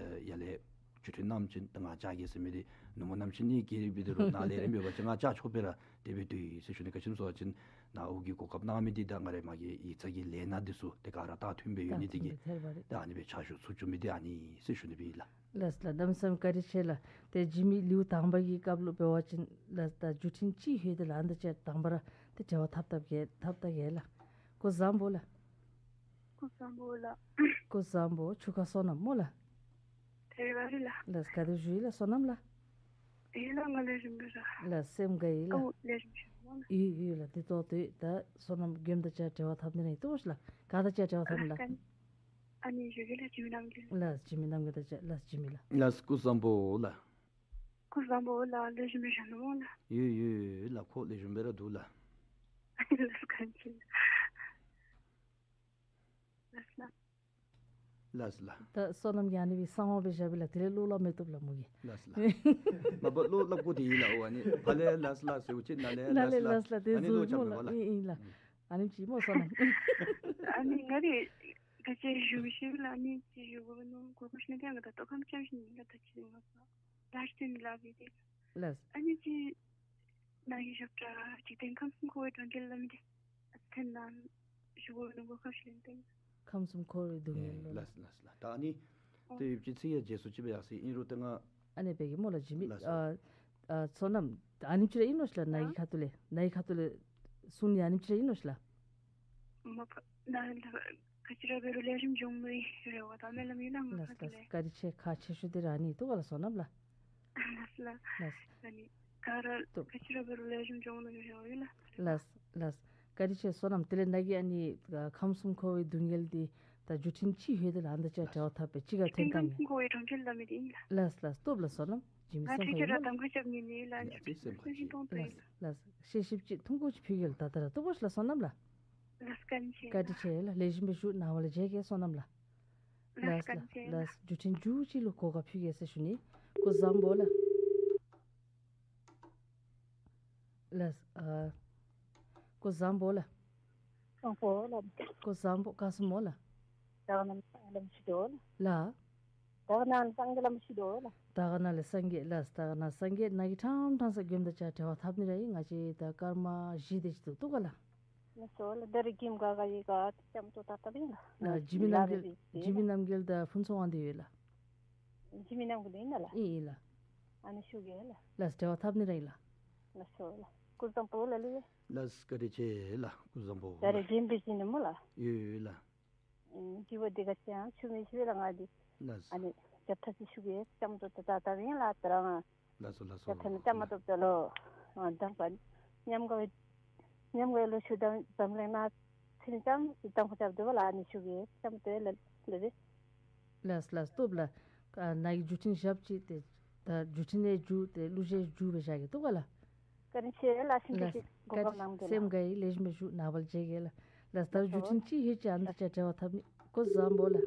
ཡར་ལས་ བརྒྱུད་འཕྲིན་གནངམ་ཅིན་ད་ང་བཅར་གེ་ཟེར་མི་འདི་ནུབ་མོ་གནམ་ཆེན་གྱི་རིག་པའི་འདི་རུ་ནཱ་ལས་རིམ་འབད་བ་ཅིན་ང་བཅར་ཆོག་པས་ར། དེ་སྦེ་འདུག་ཟེར་ཞུ་ནི། ག་ཅི་སྨོ་ཟེར་བ་ཅིན་ནཱ་འོག་གི་གོ་སྐབས་གནང་མི་འདི་ད་ང་རའི་མ་གི་ཡིག་ཚང་གི་ལས་སྣ་འདི་ཚུ་དེ་ག་ར་ད་མཐུན་སྦེ་ཡོད་ནི་དེ་གིས་ད་ཨ་ནི་སྦེ་ཕྱག་ཞུ་ཚུགས་བཅུག་མི་འདི་ཨ་ནི་ཟེར་ཞུ་ནི་སྦེ་ལགས། ལགས་ལགས། གནམ་མེད་ས་མེད་བཀའ་དྲིན་ཆེ་ལགས། ཏེ་འཇིགས་མེད་ལེའུ་དང་པ་གི་སྐབས་ལུ་འབད་བ་ཅིན་ལགས་ད་བརྒྱུད་འཕྲིན་ཅིག་ལྷོད་དེ་ལགས། ཨ་ནི་ད་ཅི་དང་པ་ར་ཏེ་འབྲེལ་བ་འཐབ་འཐབ་གེ་འཐབ་འཐབ་གེ་ལགས། སྐུ་གཟུགས་བཟང་པོ་ལགས། སྐུ་གཟུགས་བཟང་པོ་ལགས། སྐུ་གཟུགས་བཟང་པོ། ཆུ་ཁ་བསོད་ནམས་སྨོ་ལགས། དེ་རེ་བ་རེ་ལགས། ལགས་ག་དེ་ཞུ་ཡི་ལགས་བསོད་ནམས་ལགས། ཡོད་ལགས། ང་ལེགས་ཤོམ་སྦེ་ར། ལགས་སེམས་དགའ་ཡི་ལགས། ཨོ་ལེགས་ཤོམ་སྦེ་ར་ལགས། ཡོད་ཡོད་ལགས། དེ་ཏོག་ཏོ་ད་བསོད་ནམས་མགྱོནམ་དང་བཅས་འབྲེལ་བ་འཐབ་ནི་ར་ཨིན། ཏེ་ལགས་ག་དང་བཅས་འབྲེལ་བ་འཐབ་ནི་ལགས། ཨ་ནི་ཞུ་གེ་ལགས། འཇིགས་མེད་རྣམ་རྒྱལ། ལགས་འཇིགས་མེད་རྣམ་རྒྱལ་དང་བཅས་ལགས། འཇིགས་མེད་ལགས། ལགས་སྐུ་གཟུགས་བཟང་པོ་ལགས། སྐུ་གཟུགས་བཟང་པོ་ལགས། ལེགས་ཤོམ་སྦེ་བཞུགས་ནུག་སྨོ་ལགས། ཡོད་ཡོད་ལགས། ཁོ་ལེགས་ཤོམ་སྦེ་ར་འདུག་ལགས། ལགས་སོ། ལགས་ལགས། ལགས་ལགས། ད་བསོད་ནམས་ཀྱིས་ཨ་ནི་སྦེ་གསང་བ་སྦེ་བཞག་པས་ལགས། དེ་ལས་བློ་སླབ་མི་བཏུབ་ལགས་མོ་གིས། ལགས་ལགས། མ་པ་བློ་སླབ་དགོ་དེ་ཨིན་ལགས། འོ་ཨ་ནི་ཕར་ལས་ལགས་ལགས་ཟེར་བ་ཅིན་ནཱ་ལས་ནཱ་ལས་ལགས་ལགས་ལགས། དེ་ཨ་ནི་བཟུམ་བློ་ཆགས་སྨོ་མེད་པ་ལགས། ལགས། ཨིན་ཨིན་ལགས། ཨ་ནེམ་ཅིག་སྨོ་བསོད་ནམས། ཨ་ནི་ང་ར་ག་ཅི་ཞུ་ཤེས་ལགས། ཨ་ནི་ཅིག་ཞུ་དགོ་མནོ་གོ་སྐབས་ཞིག་ནི་ང་ད་ལྟོ་ཁམས་བཅངས་ཞིནམ་ལས་ད་ཅི་ང་ལགས་ལགས་ལགས། ཨ་ནི་ཅིག་ནཱ་གི་ཞབས་ཁྲ་འཇིག་རྟེན་ཁམས་གསུམ་འཁོར་བའི་སྡུག་བསྔལ་སླབ་མི་འདི་ཨ་ཙི་ཐེངས་ནཱ་ཞུ་དགོ་མནོ་གོ་སྐབས་ཞིག་ལེན་ཏེ། ཁམས་གསུམ་འཁོར་བའི་སྡུག་བསྔལ་ལོ། ལགས་ལགས་ལགས། ད་ཨ་ནི་ཨོ་ཏེ་ཡོད་ཅིག་ཚིག་ཡང་རྗེས་སུ་ཅིག་སྦེ་ཡར་སོ་ཡི། ཨིན་རུང་ཏེ་ང་ཨ་ནི་སྦེ་གི་སྨོ་ལགས། འཇིགས་མེད། ལགས་སོ། ཨ་ཨ་བསོད་ནམས་ཨ་ནེམ་ཅིག་ར་ཨིན་ནོ་ཤིག་ལགས། ནཱ་གི་ཁ་ཐུག་ལས་ནཱ་གི་ཁ་ཐུག་ལས་གསུང་ནི་ཨ་ནེམ་ཅིག་ར་ཨིན་ནོ་ཤིག་ལགས། མ་པ་ནཱ་ལགས་ག་ཅི་ར་འབད་རུང་ལེགས་ཤོམ་འགྱོ་མི་རེ་བ་དང་སྨོན་ལམ་ཡོད་ལགས། ང་ལགས་ཁ་ཐུག་ལས། ལགས་བཀའ་དྲིན་ཆེ། ཁག་ཆེ་ཤོས་འདི་ར་ཨ་ནི་འདུག་ག་ལགས་བསོད་ནམས་ལགས། ལགས་ལགས། ལགས། ཨ་ནི་ག་ར་ཏོ་ག་ཅི་ར་འབད་རུང་ལེགས་ཤོམ་འགྱོ་མི་རེ་བ་ཡོད་ལགས། ལགས་ལགས། བཀའ་དྲིན་ཆེ་བསོད་ནམས། དེ་ལས་ནཱ་གིས་ཨ་ནི་ཁམས་གསུམ་འཁོར་བའི་སྡུག་བསྔལ་འདི་ད་བརྒྱུད་འཕྲིན་ཅིག་ལྷོད་དེ་ལགས། ཨ་ནི་ད་ཅི་འབྲེལ་བ་འཐབ་སྦེ་ཅིག་ཁར་ཐོན་བཏང་ཡི། ཁམས་གསུམ་འཁོར་བའི་སྡུག་བསྔལ་སླབ་མི་འདི་ཨིན་ལགས། ལགས་ལགས། བཏུབ་ལགས་བསོད་ནམས། འཇིགས་མེད་ང་སེམས་ཁར་ཅིག་ཨིན་ལགས། གཏམ་ཁ་རྐྱབ་ནི་ཨིན་ལགས། ཡ་ཅིག་སེམས་ཁར་ཅིག་ལགས་ལགས། ཤེས་ཤེསཔ་ཅིག་ཐུང་ཀུ་ཅིག་ཕུལ་གེ་ལགས། ད་ད་ར་བཏུབ་པས་ལགས་བསོད་ནམས་ལགས། ལགས་བཀའ་དྲིན་ཆེ། བཀའ་དྲིན་ཆེ་ལགས། ལེགས་ཤོམ་སྦེ་བཞུགས། ནངས་པ་ལས་མཇལ་གེ་བསོད་ནམས་ལགས། ལགས་ལགས་བཀའ་དྲིན་ཆེ་ལགས། ལགས། བརྒྱུད་འཕྲིན་མཇུག་ཅིག་ལུ་གོ་སྐབས་ཕུལ་གེ་ཟེར་ཞུ་ནི། སྐུ་གཟུགས་བཟང་པོ་ལགས། ལགས། ཨ་སྐུ་གཟུགས་བཟང་པོ་ལགས། བཟང་པོ་ལགས། སྐུ་གཟུགས་བཟང་པོ། བཀའ་གསུང་སྨོ་ལགས། དག་སྣང་ལམ་ཞི་དོ་ལགས། ལགས། དག་སྣང་སངས་རྒྱས་ལམ་ཞི་དོ་ལགས། དག་སྣང་ལས་སངས་རྒྱས་ལགས། དག་སྣང་སངས་རྒྱས་ནཱ་གིས་ཕྲང་ཕྲང་ས་མགྱོནམ་དང་བཅས་འབྲེལ་བ་འཐབ་ནི་ར་ཨིན། ང་བཅས་ད་སྐར་མ་བཞི་དེ་ཅིག་འདུག་འདུག་ག་ལགས། ལགས་སོ་ལགས། ད་རིས་གིམ་ག་ག་ཡི་ག་ཙམ་ཏོག་ཏོ་ད་ལྟ་ཨིན་ལགས། ལགས་འཇིགས་མེད་རྣམ་རྒྱལ། འཇིགས་མེད་རྣམ་རྒྱལ་དང་ཕུན་ཚོགས་དབང་འདུས་ཡོད་ལགས། འཇིགས་མེད་རྣམ་རྒྱལ་ཨིན་ན་ལགས། ཨིན་ཨིན་ལགས། ཨ་ནི་ཞུ་གེ་ལགས། ལགས་འབྲེལ་བ་འཐབ་ནི་ར་ཨིན་ལགས། ལགས་སོ་ལགས། སྐུ་གཟུགས་བཟང་པོ་ལགས་ལུ། ལགས་བཀའ་དྲིན་ཆེ་ལགས། སྐུ་གཟུགས་བཟང་པོ་ད་རེས་ལགས། རྒྱན་འབད་བཞིན་ནི་སྨོ་ལགས། ཡོད་ཡོད་ལགས། ཨེ་དྲི་བ་འདི་ག་ཅི་ཡང་ཞུ་མི་ཤེས་པས་ལགས་ང་འདི། ལགས། ཨ་ནི་ཞབས་ཁྲ་ཅིག་ཞུ་གེ་ཙམ་ཏོག་ཏོ་ད་ལྟ་ཨིན་ལགས། ད་རང་ལགས་སོ་ལགས་སོ། ཞབས་ཁྲ་ནི་ཙམ་མ་ཏོག་ཏོ་ལོ། ཨ་དང་པ་ཉམས་དགའ་བའི་ཉམས་དགའ་བའི་ལོ་ཞུ་དང་འཛམ་གླིང་ནང་ཚུན་ཙམ་ཞིག་དང་ཁོ་ཅབ་དུ་བ་ལགས། ཨ་ནི་ཞུ་གེ་ཙམ་ཏོག་ལགས་ལགས་རེ། ལགས་ལགས། བཏུབ་ལགས། ཨ་ནཱ་གི་བརྒྱུད་འཕྲིན་ཞབས་ཅིག་ཏེ་ད་བརྒྱུད་འཕྲིན་ལས་མཇུག་ཏེ་གླུ་གཞས་མཇུག་སྦེ་བཞག་གེ་འདུག་ག་ལགས། བཀའ་དྲིན་ཆེ་ལགས། ཤིན་ཏུ་ལགས་ཅིག་གོ་སྐབས་གནང་སྟེ་ལགས། སེམས་དགའ་ཡི། ལེགས་ཤོམ་སྦེ་བཞུགས། ནངས་པ་ལས་མཇལ་གེ་ལགས། ལགས་ད་ལགས་སོ། བརྒྱུད་འཕྲིན་ཅིག་ལྷོད་ཅི། ཨ་ནི་ད་ཅི་འབྲེལ་བ་འཐབ་ནི། སྐུ་གཟུགས་བཟང་པོ་ལགས།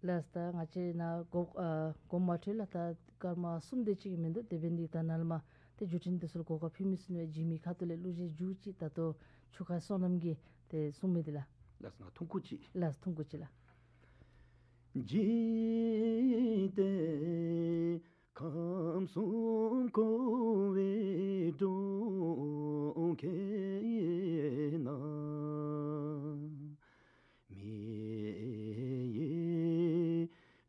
ལགས་ད་ང་བཅས་ནཱ་གོ་ཨ་གོ་མ་ཐོས་ལགས། ད་སྐར་མ་གསུམ་དེ་ཅིག་མིན་འདུག། དེ་འབད་ནི་འདི་ད་ནཱ་ལས་མར་ཏེ་བརྒྱུད་འཕྲིན་འདི་ཚུ་ལུ་གོ་སྐབས་ཕུལ་མི་ཚུགས་ནི་མས། འཇིགས་མེད་ཁ་ཐུག་ལས་གླུ་གཞས་མཇུག་ཅིག་ད་ལྟོ་ཆུ་ཁ་བསོད་ནམས་ཀྱིས་ཏེ་གསུང་མི་འདི་ལགས། ལགས་ང་ཐུང་ཀུ་ཅིག། ལགས་ཐུང་ཀུ་ཅིག་ལགས། འཇིག་རྟེན་ཁམས་གསུམ་འཁོར་བའི་གྲོང་ཁྱེར་ན། མི་ཡི་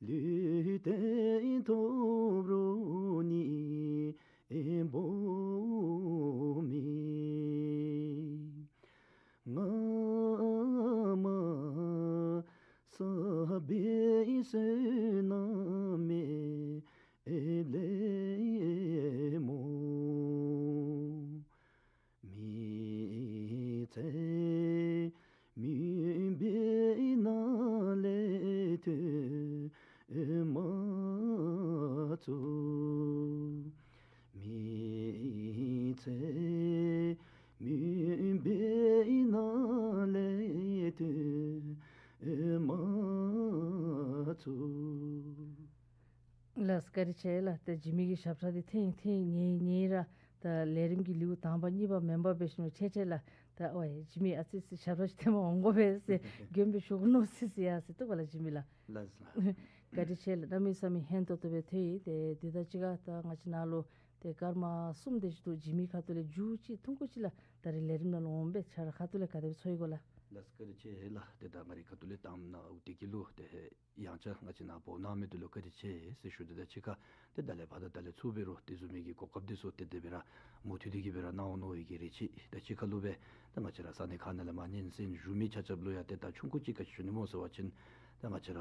ལུས་རྟེན་ཐོབ་རུང་ནི་སྦོམ་མེད། སྔ་མ་བསགས་པའི་བསོད་ནམས་ལས་སྨོ། མི་ཚེ་མུན་པའི་ནང་ལས་ཐོན་མ་ཚུགས། མི་ཚེ་མུན་པའི་ནང་ལས་ཐོན་མ་ཚུགས། ལགས་བཀའ་དྲིན་ཆེ་ལགས། ཏེ་འཇིགས་མེད་ཀྱི་ཞབས་ཁྲ་འདི་ཐེངས་ཐེངས་ཉན་ཉན་ར་ད་ལས་རིམ་གྱི་ལེའུ་དང་པ་གཉིས་པ་མེན་པར་འབད་ཞིནམ་ལས་ཐད་ཐད་ལགས། ད་ཨོ་ཡེ་འཇིགས་མེད་ཨ་ཙི་ཙི་ཞབས་ཁྲ་ཅིག་ཐེངས་མ་འོང་དགོ་པས་ཟེར་མགྱོནམ་སྦེ་ཞུ་དགོ་མནོ་སི་སི་ཡ་ཟེར་འདུག་ག་ལགས་འཇིགས་མེད་ལགས། ལགས་སོ། བཀའ་དྲིན་ཆེ་ལགས། གནམ་མེད་ས་མེད་སྙན་ཏོག་ཏོ་སྦེ་ཐོན་ཡི། ཏེ་དེ་དང་གཅིག་ཁར་ད་ང་བཅས་ནང་ལུ་ཏེ་སྐར་མ་གསུམ་དེ་ཅིག་འདུག། འཇིགས་མེད་ཁ་ཐུག་ལས་མཇུག་ཅིག་ཐུང་ཀུ་ཅིག་ལགས། ད་རིས་ལས་རིམ་ནང་ལུ་འོངམ་སྦེ་ཆ་ར་ཁ་ཐུག་ལས་ག་དེ་སྦེ་ཚོར་ཡི་གོ་ལགས། ལགས་བཀའ་དྲིན་ཆེ་ལགས། ཏེ་ད་ང་རའི་ཁ་ཐུག་ལས་དང་པ་ནཱ་འོ་དེ་གི་ལུ་ཏེ་ཡང་ཅིན་ང་བཅས་ནཱ་འབོ་གནང་མི་འདི་ལུ་བཀའ་དྲིན་ཆེ་ཟེར་ཞུ་ནི་དང་གཅིག་ཁར་ཏེ་ད་ལས་ཕར་དང་ད་ལས་ཚུར་འབད་རུང་དེ་བཟུམ་མའི་གི་གོ་སྐབས་འདི་ཚུ་ཏེ་དེ་སྦེ་ར་མུ་མཐུད་དེ་གི་སྦེ་ར་གནང་འོང་མནོ་བའི་གི་རེ་ཆེ། ད་གཅིག་ཁར་ལུ་སྦེ་ད་ང་བཅས་ར་ས་གནས་ཁག་ནང་ལས་མར་སྙན་གསན་ཞུ་མི་ཆ་ཁྱབ་ལུ་ཡང་ཏེ་ད་ཆུང་ཀུ་ཅིག་ག་ཅི་ཞུ་ནི་སྨོ་ཟེར་བ་ཅིན་ད་ང་བཅས་ར་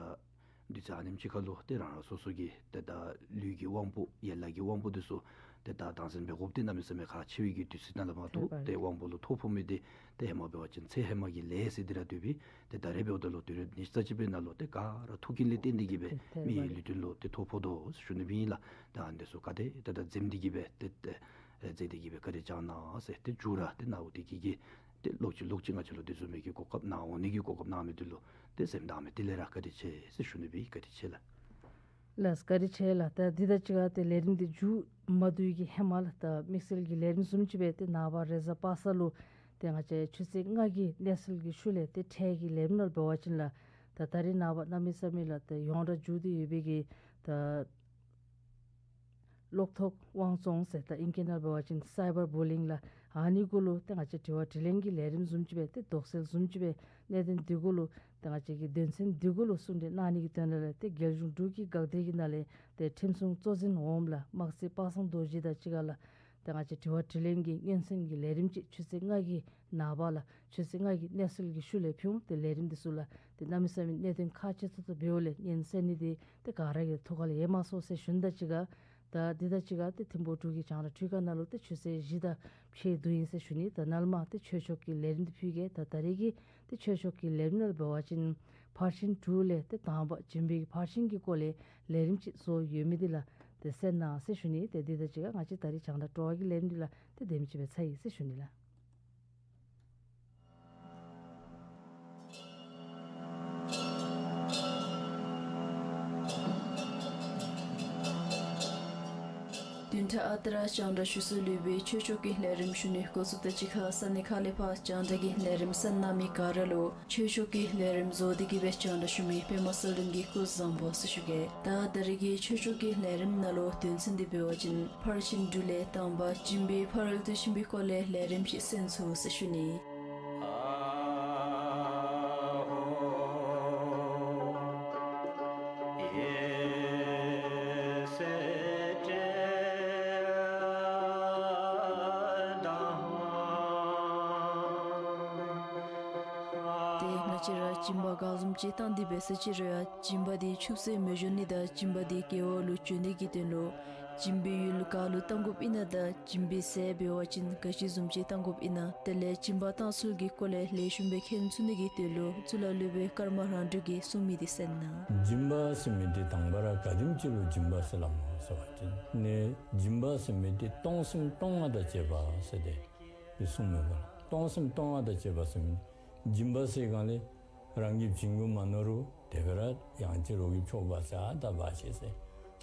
དུས་ཚོད་ཨ་ནེམ་ཅིག་ཁར་ལུ་ཏེ་རང་རང་སོ་སོ་གི་ཏེ་ད་ལུས་ཀྱི་དབང་པོ་ཡན་ལག་གི་དབང་པོ་འདི་ཚུ་ཏེ་ད་དྭངས་གསལ་འབད་དགོཔ་འདི་གནམ་མེད་ས་མེད་ཁག་ཆེ་བའི་གི་དུས་ཚོད་ནང་ལས་མར་འདུག། ཏེ་དབང་པོ་ལུ་ཐོ་ཕོག་མི་འདི་ཏེ་ཧེ་མ་འབད་བ་ཅིན་ཚེ་ཧེ་མ་གི་ལས་ཟེར་འདི་ར་འདུག་པས། ཏེ་ད་རེས་འབདཝ་ད་ལུ་དུས་རབས་ཉི་ཤུ་རྩ་གཅིག་པའི་ནང་ལུ་ཏེ་ག་ར་ཐུག་རྐྱེན་ལས་བརྟེན་ཏེ་གི་སྦེ་མི་ཡི་ལུས་རྟེན་ལུ་ཏེ་ཐོ་ཕོག་དོ་ཞུ་ནི་ཨིན་ལགས། ད་ཨ་ནི་ཚུ་ག་དེ་ཏེ་ད་འཛེམ་སྟེ་གི་སྦེ་ཏེ་ཏེ་མཛད་དེ་གི་སྦེ་བཀའ་དྲིན་བསྐྱང་གནང་ཟེར། ཏེ་མཇུག་ར་ཏེ་ནཱ་འོ་དེ་གི་གི་ཏེ་ལོག་ཅི་ལོག་ཅི་ང་བཅས་ལུ་དེ་བཟུམ་མའི་གི་གོ་སྐབས་གནང་འོང་ནི་གི་གོ་སྐབས་གནང་མི་འདི་ལུ་ཏེ་སེམས་དང་མི་དེ་ལས་ར་བཀའ་དྲིན་ཆེ་ཟེར་ཞུ་ནི་སྦེ་བཀའ་དྲིན་ཆེ་ལགས། ལགས་བཀའ་དྲིན་ཆེ་ལགས། ད་འདི་དང་གཅིག་ཁར་ཏེ་ལས་རིམ་འདི་མཇུག་མ་བསྡུ་བའི་གི་ཧེ་མ་ལགས། ད་དམིགས་བསལ་གྱི་ལས་རིམ་བཟུམ་ཅིག་སྦེ་ཏེ་ནངས་པ་རེས་གཟའ་པ་སངས་ལུ་ཏེ་ང་བཅས་ཆུ་ཚོད་ལྔ་གི་གནས་ཚུལ་གྱི་ཤུལ་ལས་ཏེ་འཕྲལ་གྱི་ལས་རིམ་ནང་འབད་བ་ཅིན་ལགས། ད་ད་རིས་ནངས་པ་གནམ་མེད་ས་མེད་ལགས་ཏེ་ཡོངས་གྲགས་འགྱོ་སྟེ་ཡོད་པའི་གི་ད་གློག་ཐོག་དབང་བཙོང་ཟེར་ད་ཨིང་སྐད་ནང་འབད་བ་ཅིན་སའི་བར་བུ་ལི་ཡིང་ལགས། ཨ་ནི་གུ་ལུ་ཏེ་ང་བཅས་དྲི་བ་དྲིས་ལན་གྱི་ལས་རིམ་བཟུམ་ཅིག་སྦེ་ཏེ་དོགས་སེལ་བཟུམ་ཅིག་སྦེ་གནད་དོན་འདི་གུ་ལུ་ཏེ་ང་བཅས་ཀྱི་དོན་ཚན་འདི་གུ་ལུ་གསུང་གྲོས་གནང་ནི་གི་དོན་ལས་ལགས། ཏེ་རྒྱལ་གཞུང་འབྲུག་གི་འགག་སྡེ་གི་ནང་ལས་ཏེ་ཁྲིམས་སྲུང་གཙོ་འཛིན་འོགམ་ལགས་དམག་སྲིད་པ་སངས་རྡོ་རྗེ་དང་གཅིག་ཁར་ལགས། ཏེ་ང་བཅས་དྲི་བ་དྲིས་ལན་གྱི་སྙན་གསན་གྱི་ལས་རིམ་ཅིག་ཆུ་ཚོད་ལྔ་གི་ནངས་པ་ལགས་ཆུ་ཚོད་ལྔ་གི་གནས་ཚུལ་གྱི་ཤུལ་ལས་ཕུལ་འོང་། ཏེ་ལས་རིམ་འདི་ཚུ་ལགས་ཏེ་གནམ་མེད་ས་མེད་གནད་དོན་ཁག་ཆེ་ཏོག་ཏོ་འབདཝ་ལས་སྙན་གསན་ནི་འདི་ཏེ་ག་ར་གི་ཐུགས་ཁར་ལུ་ཡལ་མ་སོང་ཟེར་ཞུ་ནི་དང་གཅིག་ཁར་ད་འདི་དང་གཅིག་ཁར་ཏེ་ཐིམ་ཕུག་འབྲུག་གི་རྒྱང་བསྒྲགས་འཕྲུལ་ཁང་ནང་ལུ་ཏེ་ཆུ་ཚོད་བཞི་དང་ཕྱེད་བསྡུ་ཡི་ཟེར་ཞུ་ནི། ད་ནཱ་ལས་མར་ཏེ་ཆོས་ཕྱོགས་ཀྱི་ལས་རིམ་འདི་ཕུལ་གེ། ད་ད་རིས་ཀྱི་ཏེ་ཆོས་ཕྱོགས་ཀྱི་ལས་རིམ་ནང་འབད་བ་ཅིན་ཕར་ཕྱིན་དྲུག་ལས་ཏེ་དང་པ་སྦྱིན་པའི་ཕར་ཕྱིན་གྱི་སྐོར་ལས་ལས་རིམ་ཅིག་བཟོ་ཡོད་མི་འདི་ལགས་ཏེ་གསན་གནང་ཟེར་ཞུ་ནི། ཏེ་འདི་དང་གཅིག་ཁར་ང་བཅས་ད་རིས་རྒྱང་བསྒྲགས་སྤྲོ་བ་གི་ལས་རིམ་འདི་ལགས་ཏེ་དེམ་ཅིག་སྦེ་ཚར་ཡི་ཟེར་ཞུ་ནི་ལགས། བདུན་ཕྲག་ཨ་རྟག་ར་རྒྱང་བསྒྲགས་ཞུ་སྲོལ་ཡོད་པའི་ཆོས་ཕྱོགས་ཀྱི་ལས་རིམ་ཞུ་ནི་འགོ་བཙུགས་དང་གཅིག་ཁར་ས་གནས་ཁག་ལས་ཕར་རྒྱང་བསྒྲགས་ཀྱི་ལས་རིམ་གསན་གནང་མི་ག་ར་ལུ་ཆོས་ཕྱོགས་ཀྱི་ལས་རིམ་བཟོ་སྟེ་གི་སྦེ་རྒྱང་བསྒྲགས་ཞུ་མི་པདྨ་གསལ་སྒྲོན་གྱིས་སྐུ་གཟུགས་བཟང་པོ་ཟེར་ཞུ་གེ། ད་ད་རིས་ཀྱི་ཆོས་ཕྱོགས་ཀྱི་ལས་རིམ་ནང་ལུ་དོན་ཚན་འདི་འབད་བ་ཅིན་ཕར་ཕྱིན་དྲུག་ལས་དང་པ་སྦྱིན་པའི་ཕ་རོལ་ཏུ་ཕྱིན་པའི་སྐོར་ལས་ལས་རིམ་ཅིག་གསན་ཚུགས་ཟེར་ཞུ་ནི། ཏེ་ང་བཅས་ར་སྦྱིན་པ་ག་བཟུམ་ཅིག་བཏང་སྟེ་འབད་ས་ཅི་རུང་ཡང་སྦྱིན་པ་འདི་ཕྱུགཔོ་སྦེ་མི་འགྱོ་ནི་དང་སྦྱིན་པ་འདི་དགེ་བ་ལུ་འགྱུར་ནི་གི་དོན་ལུ་སྦྱིན་པའི་ཡུལ་ག་ལུ་བཏང་དགོཔ་ཨིན་ན་དང་སྦྱིན་པའི་ཟས་འབད་བ་ཅིན་ག་ཅི་བཟུམ་ཅིག་བཏང་དགོཔ་ཨིན་ན། དེ་ལས་སྦྱིན་པ་བཏང་ཚུལ་གྱི་སྐོར་ལས་ལེགས་ཤོམ་སྦེ་མཁྱེན་ཚུགས་ནི་གི་དོན་ལུ་གཙུག་ལག་སློབ་དཔོན་ཀརྨ་རང་གྲོལ་གྱིས་གསུང་མི་འདི་གསན་གནང་། སྦྱིན་པ་ཟེར་མི་འདི་དང་པ་ར་ག་དེམ་ཅིག་ལུ་སྦྱིན་པ་ཟེར་སླབ་སྨོ་ཟེར་བ་ཅིན་ནི་སྦྱིན་པ་ཟེར་མི་འདི་གཏོང་སེམས་གཏོང་བ་དང་བཅས་པ་ཟེར་ཏེ་འདི་གསུངས་མས་པ། གཏོང་སེམས་གཏོང་བ་དང་བཅས་པ་ཟེར་མི་སྦྱིན་པ་ཟེར་སྒང་ལས་རང་གིས་བྱིན་དགོ་མ་མནོ་རུང་དེ་སྦེ་ར་ཡང་ཅིན་རོགས་ཀྱིས་ཆོག་པ་ཟེར་ཨ་ད་འབག་ཤིག་ཟེར་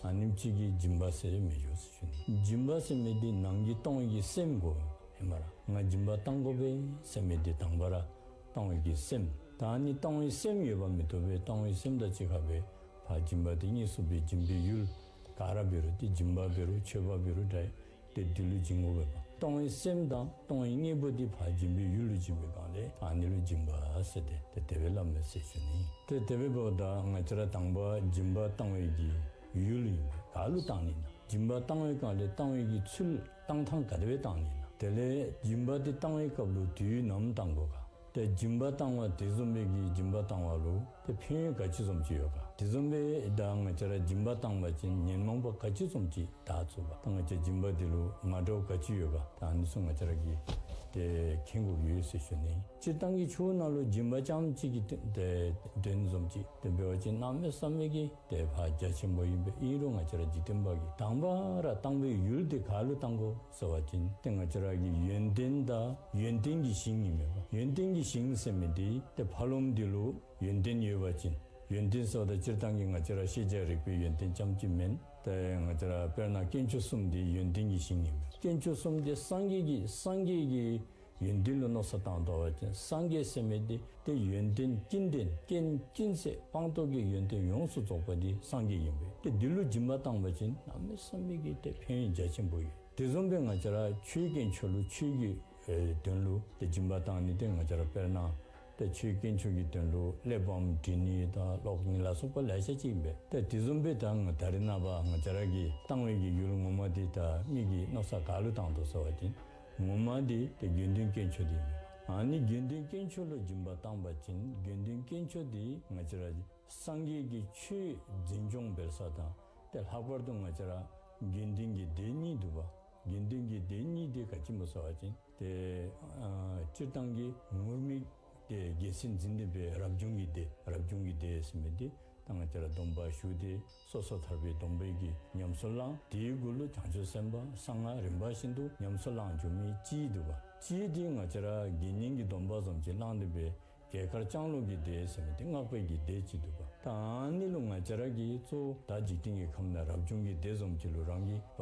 ཨ་ནེམ་ཅིག་གིས་སྦྱིན་པ་ཟེར་མི་འགྱོ་ཟེར་ཞུ་ནི། སྦྱིན་པ་ཟེར་མི་འདི་ནང་གི་གཏོང་བའི་གི་སེམས་དགོ་ཨིན་མས་ར། ང་སྦྱིན་པ་བཏང་དགོ་པས་ཟེར་མི་འདི་དང་པ་ར་གཏོང་བའི་གི་སེམས། ད་ཨ་ནི་གཏོང་བའི་སེམས་ཡོད་པ་མི་བཏུབ་པས། གཏོང་བའི་སེམས་དང་གཅིག་ཁར་སྦེ་ཕར་སྦྱིན་པ་འདི་གཉེར་ཚུགས་པའི་སྦྱིན་པའི་ཡུལ་ག་ར་འབད་རུང་ཏེ་སྦྱིན་པ་འབད་རུང་མཆོད་པ་འབད་རུང་འདྲ། ཏེ་འདི་ལུ་སྦྱིན་དགོ་པས་པ། གཏོང་བའི་སེམས་དང་གཏོང་བའི་དངོས་པོ་འདི་ཕར་སྦྱིན་པའི་ཡུལ་ལུ་བྱིན་པའི་སྒང་ལས་ཨ་ནི་ལུ་སྦྱིན་པ་ཟེར་ཏེ་ཏེ་དེ་སྦེ་སླབ་མས་ཟེར་ཞུ་ནི། ཏེ་དེ་སྦེ་འབདཝ་ད་ང་བཅས་ར་དང་པ་སྦྱིན་པ་བཏང་བའི་གི་ཡུལ་ཨིན་པས། ག་ལུ་བཏང་ནི་ན། སྦྱིན་པ་བཏང་བའི་སྒང་ལས་བཏང་བའི་གི་ཚུལ་བཏང་ཐངས་ག་དེ་སྦེ་བཏང་ནི་ན། དེ་ལས་སྦྱིན་པ་འདི་བཏང་བའི་སྐབས་ལུ་དུས་ནམ་བཏང་དགོ་ག། ཏེ་སྦྱིན་པ་བཏང་བ་དེ་བཟུམ་སྦེ་གི་སྦྱིན་པ་བཏང་བ་ལུ་ཏེ་ཕན་ཡོན་ག་ཅི་བཟུམ་ཅིག་ཡོད་ག། དེ་བཟུམ་སྦེ་ད་ང་བཅས་ར་སྦྱིན་པ་བཏང་བ་ཅིན་ཉོན་མོངས་པ་ག་ཅི་བཟུམ་ཅིག་དག་ཚུགས་ག། ད་ང་བཅས་སྦྱིན་པ་འདི་ལུ་ངར་འདྲོག་ག་ཅི་ཡོད་ག། ད་ཨ་ནི་ཚུ་ང་བཅས་ར་གིས་ཏེ་མཁྱེན་དགོཔ་ཡོད་ཟེར་ཞུ་ནི། སྤྱིར་བཏང་གི་ཆོས་ནང་ལུ་སྦྱིན་པ་རྐྱངམ་གཅིག་གི་ཏེ་དོན་བཟུམ་ཅིག་ཏེ་འབད་བ་ཅིན་གནམ་མེད་ས་མེད་ཀྱི་ཏེ་ཕར་རྒྱ་ཆེན་པོ་ཨིན་པས། ཨིན་རུང་ང་བཅས་ར་འཇིག་རྟེན་པ་གིས་དང་པ་ར་བཏང་བའི་ཡུལ་འདི་ག་ལུ་བཏང་དགོ་ཟེར་བ་ཅིན་ཏེ་ང་བཅས་ར་གི་ཡོན་ཏན་དང་ཡོན་ཏན་གྱི་ཞིང་ཨིན་མས་པ། ཡོན་ཏན་གྱི་ཞིང་ཟེར་མི་འདི་ཏེ་ཕར་ལོགམ་འདི་ལུ་ཡོན་ཏན་ཡོད་པ་ཅིན། ཡོན་ཏན་ཟེརཝ་ད་སྤྱིར་བཏང་གི་ང་བཅས་ར་ཤེས་བྱ་རིག་པའི་ཡོན་ཏན་རྐྱངམ་གཅིག་མེན། ཏེ་ང་བཅས་ར་དཔེར་ན་དཀོན་མཆོག་གསུམ་འདི་ཡོན་ཏན་གྱི་ཞིང་ཨིན་མས། དཀོན་མཆོག་གསུམ་འདི་སངས་རྒྱས་ཀྱི་སངས་རྒྱས་ཀྱི་ ཡོན་ཏན་ལུ་མནོ་བསམ་བཏང་དོ་བ་ཅིན་སངས་རྒྱས་ཟེར་མི་འདི་ཏེ་ཡོན་ཏན་ཀུན་ལྡན་ཀུན་ཀུན་ཟད་སྤངས་རྟོགས་ཀྱི་ཡོན་ཏན་ཡོངས་སུ་རྫོགས་པ་འདི་སངས་རྒྱས་ཨིན་པས། ཏེ་འདི་ལུ་སྦྱིན་པ་བཏང་བ་ཅིན་གནམ་མེད་ས་མེད་ཀྱི་ཏེ་ཕན་ཡོན་རྒྱ་ཆེན་པོ་ཡོད། དེ་བཟུམ་སྦེ་ང་བཅས་ར་ཆོས་དཀོན་མཆོག་ལུ་ཆོས་ཀྱི་ཨེ་དོན་ལུ་ཏེ་སྦྱིན་པ་བཏང་ནི་འདི་ང་བཅས་ར་དཔེར་ན་ཏེ་ཆོས་དཀོན་མཆོག་གི་དོན་ལུ་གླེགས་བམ་འབྲི་ནི་དང་ཀློག་ནི་ལ་སོགས་པ་ལེ་ཤ་ཅིག་ཨིན་པས། ཏེ་དེ་བཟུམ་སྦེ་ད་ང་ད་རེས་ནངས་པ་ང་བཅས་ར་གིས་བཏང་བའི་གི་ཡུལ་ངོ་མ་འདི་ད་མི་གིས་མནོ་བསམ་ག་ལུ་བཏང་དོ་ཟེར་བ་ཅིན་ངོ་མ་འདི་ཏེ་དགེ་འདུན་དཀོན་མཆོག་འདི་ཨིན་པས། ཨ་ནི་དགེ་འདུན་དཀོན་མཆོག་ལུ་སྦྱིན་པ་བཏང་བ་ཅིན་དགེ་འདུན་དཀོན་མཆོག་འདི་ང་བཅས་ར་སངས་རྒྱས་ཀྱི་ཆོས་འཛིན་སྐྱོང་འབད་ས་དང་ཏེ་ལྷག་པར་དུ་ང་བཅས་ར་དགེ་འདུན་གྱི་སྡེ་གཉིས་འདུག་པ། དགེ་འདུན་གྱི་སྡེ་གཉིས་འདི་ག་ཅི་སྨོ་ཟེར་བ་ཅིན་ཏེ་ཨ་སྤྱིར་བཏང་གི་ངུར་སྨྲིག་ཏེ་རྒྱལ་སྲིད་འཛིན་ཏེ་འབད་རབ་བྱུང་གི་སྡེ་རབ་བྱུང་གི་སྡེ་ཟེར་མི་འདི་ད་ང་བཅས་ར་སྡོམ་པ་ཞུ་སྟེ་སོ་སོ་ཐར་པའི་སྡོམ་པའི་གི་ཉམས་སུ་བླང་། དེའི་གུ་ལུ་བྱང་ཆུབ་སེམས་དཔའ་གསང་སྔགས་རིམ་པ་བཞིན་དུ་ཉམས་སུ་བླང་འགྱོ་མི་གཅིག་འདུག་པ། གཅིག་འདི་ང་བཅས་ར་དགེ་བསྙེན་གྱི་སྡོམ་པ་བཟུམ་ཅིག་བླངས་ཏེ་འབད་གྱལ་དཀར་ལྕང་ལོ་གི་སྡེ་ཟེར་མི་འདི་སྔགས་པའི་གི་སྡེ་ཅིག་འདུག་པ། ད་ཨ་ནི་ལུ་ང་བཅས་ར་གིས་གཙོ་བོ་ད་འཇིག་རྟེན་གྱི་ཁམས་ནང་རབ་བྱུང་གི་སྡེ་བཟུམ་ཅིག་ལུ་རང་གིས་པ་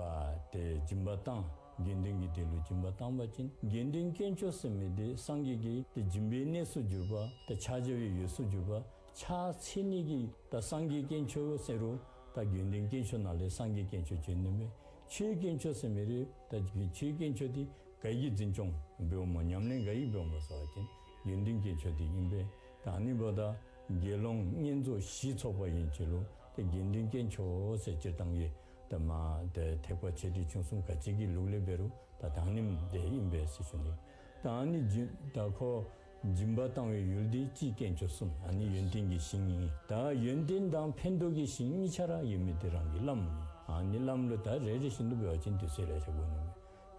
ཏེ་སྦྱིན་པ་བཏང་། དགེ་འདུན་གྱི་སྡེ་ལུ་སྦྱིན་པ་བཏང་བ་ཅིན་དགེ་འདུན་དཀོན་མཆོག་ཟེར་མི་འདི་སངས་རྒྱས་ཀྱི་ཏེ་སྦྱིན་པའི་གནས་སུ་གྱུར་པ་ཏེ་ཕྱག་བྱ་བའི་ཡུལ་སུ་གྱུར་པ་ཕྱག་འཚལ་ནི་གི་ད་སངས་རྒྱས་དཀོན་མཆོག་ཟེར་རུང་ད་དགེ་འདུན་དཀོན་མཆོག་ནང་ལས་སངས་རྒྱས་དཀོན་མཆོག་བྱོན་ནི་མས། ཆོས་དཀོན་མཆོག་ཟེར་མི་རེ་ད་ཆོས་དཀོན་མཆོག་འདི་ག་གིས་འཛིན་སྐྱོང་འབདཝ་སྨོ། ཉམས་ལེན་ག་གིས་འབདཝ་སྨོ་ཟེར་བ་ཅིན་དགེ་འདུན་དཀོན་མཆོག་འདི་ཨིན་པས། ད་ཨ་ནི་འབདཝ་ད་དགེ་སློང་བསྙེན་རྫོགས་བཞི་ཚོགས་པ་ཡན་ཆད་ལུ་ཏེ་དགེ་འདུན་དཀོན་མཆོག་ཟེར་སྤྱིར་བཏང་གི་ད་མ་ཏེ་ཐེག་པ་ཆེ་འབྲིང་ཆུང་གསུམ་ག་ཅི་གི་ལུགས་ལས་འབད་རུང་ད་དང་ལེན་འདི་ཨིན་པས་ཟེར་ཞུ་ནི། ད་ཨ་ནི་སྦྱིན་ད་ཁོ་སྦྱིན་པ་བཏང་བའི་ཡུལ་འདི་སྤྱི་དཀོན་མཆོག་གསུམ་ཨ་ནི་ཡོན་ཏན་གྱི་ཞིང་ཨིན། ད་ཡོན་ཏན་དང་ཕན་འདོགས་ཀྱི་ཞིང་གཉིས་ཆ་ར་ཡོད་མི་འདི་རང་གི་བླམ་ཨིན། ཨ་ནི་བླམ་ལུ་ད་རེ་རེ་བཞིན་དུ་འབད་བ་ཅིན་དུས་ཚོད་ལེ་ཤ་འགོར་ནི་མས།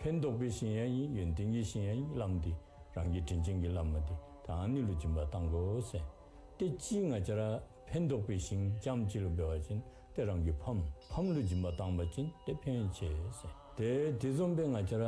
ཕན་འདོགས་པའི་ཞིང་ཡང་ཨིན། ཡོན་ཏན་གྱི་ཞིང་ཡང་ཨིན། བླམ་འདི་རང་གི་དྲིན་ཅན་གྱི་བླམ་འདི་ད་ཨ་ནི་ལུ་སྦྱིན་པ་བཏང་དགོ་ཟེར། ཏེ་གཅིག་ང་བཅས་ར་ཕན་འདོགས་པའི་ཞིང་རྐྱངམ་གཅིག་ལུ་འབད་བ་ཅིན་ཏེ་རང་གི་ཕམ་ཕམ་ལུ་སྦྱིན་པ་བཏང་བ་ཅིན་ཏེ་ཕན་ཡོན་ཆེ་ཟེར། ཏེ་དེ་བཟུམ་སྦེ་ང་བཅས་ར་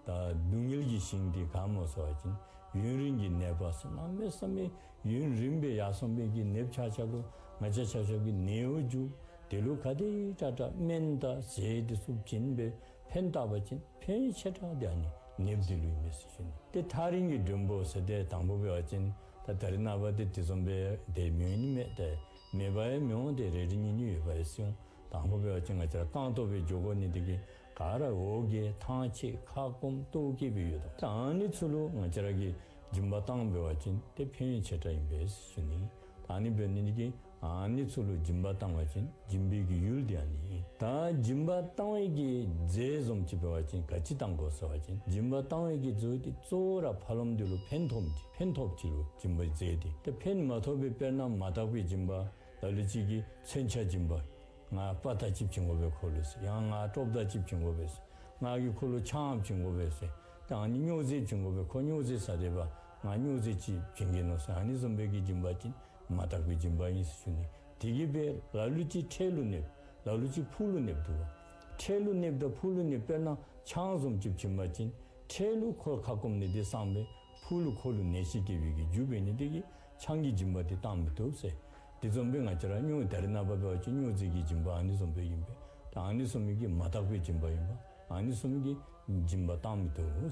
ད་སྡུག་བསྔལ་གྱི་ཞིང་འདི་ག་སྨོ་ཟེར་བ་ཅིན་ཡུན་རིང་གི་ནདཔ་ཟེར་གནམ་མེད་ས་མེད་ཡུན་རིངམོ་སྦེ་ཡར་སོང་བའི་གི་ནདཔ་ཆ་ཁྱབ་ལུ་ང་བཅས་ཆ་ཁྱབ་ཀྱིས་ནདཔ་འཇུ། དེ་ལུ་ག་དེ་དྲག་དྲག་སྨན་དང་ཟས་འདི་ཚུ་བྱིན་སྦེ་ཕན་བཏགས་པ་ཅིན་ཕན་ཡོན་ཆེ་དྲགས་འདི་ཨ་ནི་ནདཔ་འདི་ལུ་ཨིན་མས་ཟེར་ཞུ་ནི། ཏེ་ཐག་རིང་གི་མགྲོན་པོ་ཟེར་ཏེ་དང་པོ་འབད་བ་ཅིན་ད་ད་རེས་ནངས་པ་འདི་དེ་བཟུམ་སྦེ་ཏེ་མི་འོང་ནི་མས། ཏེ་མེད་པ་ཡང་མི་འོང་། ཏེ་རེ་རེ་གཉིས་གཉིས་ཡོདཔ་ཡང་སྲིད་འོང་། དང་པོ་འབད་བ་ཅིན་ང་བཅས་ར་རྐང་སྟོང་སྦེ་འགྱོ་དགོ་ནི་འདི་གིས་ག་ར་འོ་བརྒྱལ་ཐང་ཆད་ཁ་སྐོམ་ལྟོཝ་བཀྱེས་སྦེ་ཡོདཔ་ད་ཨ་ནི་ཚུ་ལུ་ང་བཅས་ར་གིས་སྦྱིན་པ་བཏང་འབད་བ་ཅིན་ཏེ་ཕན་ཡོན་ཆེ་དྲགས་ཨིན་པས་ཟེར་ཞུ་ནི། ད་ཨ་ནི་འབད་ནི་འདི་གིས་ཨ་ནི་ཚུ་ལུ་སྦྱིན་པ་བཏང་བ་ཅིན་སྦྱིན་པའི་གི་ཡུལ་འདི་ཨ་ནི་ཨིན། ད་སྦྱིན་པ་བཏང་བའི་གི་རྫས་བཟུམ་ཅིག་འབད་བ་ཅིན་ག་ཅི་བཏང་དགོ་ཟེར་བ་ཅིན་སྦྱིན་པ་བཏང་བའི་གི་རྫས་འདི་གཙོ་བོ་ར་ཕར་ལོགས་འདི་ལུ་ཕན་ཐོགསཔ་ཅིག་ཕན་ཐོགསཔ་ཅིག་ལུ་སྦྱིན་པའི་རྫས་འདི། ཏེ་ཕན་མ་ཐོགས་པའི་དཔེར་ན་མ་དག་པའི་སྦྱིན་པ་ལ་ལུ་ཅིག་གིས་མཚོན་ཆ་སྦྱིན་པ། ང་དཔའ་རྟགས་ཅིག་བྱིན་དགོ་པས་ཁོ་ལུ་ཟེར། ཡང་ང་སྟོབས་རྟགས་ཅིག་བྱིན་དགོ་པས་ཟེར། ང་གིས་ཁོ་ལུ་ཆང་བྱིན་དགོ་པས་ཟེར། ད་ཨ་ནི་སྨྱོ་རྫས་བྱིན་དགོ་པས། ཁོ་སྨྱོ་རྫས་ཟ་སྟེ་འབད་ང་སྨྱོ་རྫས་ཅིག་བྱིན་གེ་མནོ་ཟེར། ཨ་ནི་བཟུམ་སྦེ་གི་སྦྱིན་པ་ཅིན་མ་དག་པའི་སྦྱིན་པ་ཨིན་ཟེར་ཞུ་ནི། དེ་གིས་འབད་ལ་ལུ་ཅིག་འཕྲལ་ལུ་ནདཔ་ལ་ལུ་ཅིག་ཕུགས་ལུ་ནདཔ་འདུག་པ། འཕྲལ་ལུ་ནདཔ་དང་ཕུགས་ལུ་ནདཔ་དཔེར་ན་ཆང་བཟུམ་ཅིག་བྱིན་པ་ཅིན་འཕྲལ་ལུ་ཁོ་ཁ་སྐོམ་ནི་འདི་སངས་སྦེ་ཕུགས་ལུ་ཁོ་ལུ་ནད་གཞི་སྐྱེ་བའི་གི་རྒྱུ་འབད་ནི་འདི་གིས་ཆང་གི་སྦྱིན་པ་འདི་བཏང་མི་བཏུབ་ཟེར། དེ་བཟུམ་སྦེ་ང་བཅས་ར་སྨྱོ་ད་རེས་ནངས་པ་འབད་བ་ཅིན་སྨྱོ་རྫས་ཀྱི་སྦྱིན་པ་ཨ་ནི་བཟུམ་སྦེ་ཨིན་པས། ད་ཨ་ནི་བཟུམ་མའི་གི་མ་དག་པའི་སྦྱིན་པ་ཨིན་པས། ཨ་ནི་བཟུམ་མའི་གི་སྦྱིན་པ་བཏང་མི་བཏུབ་ཟེར།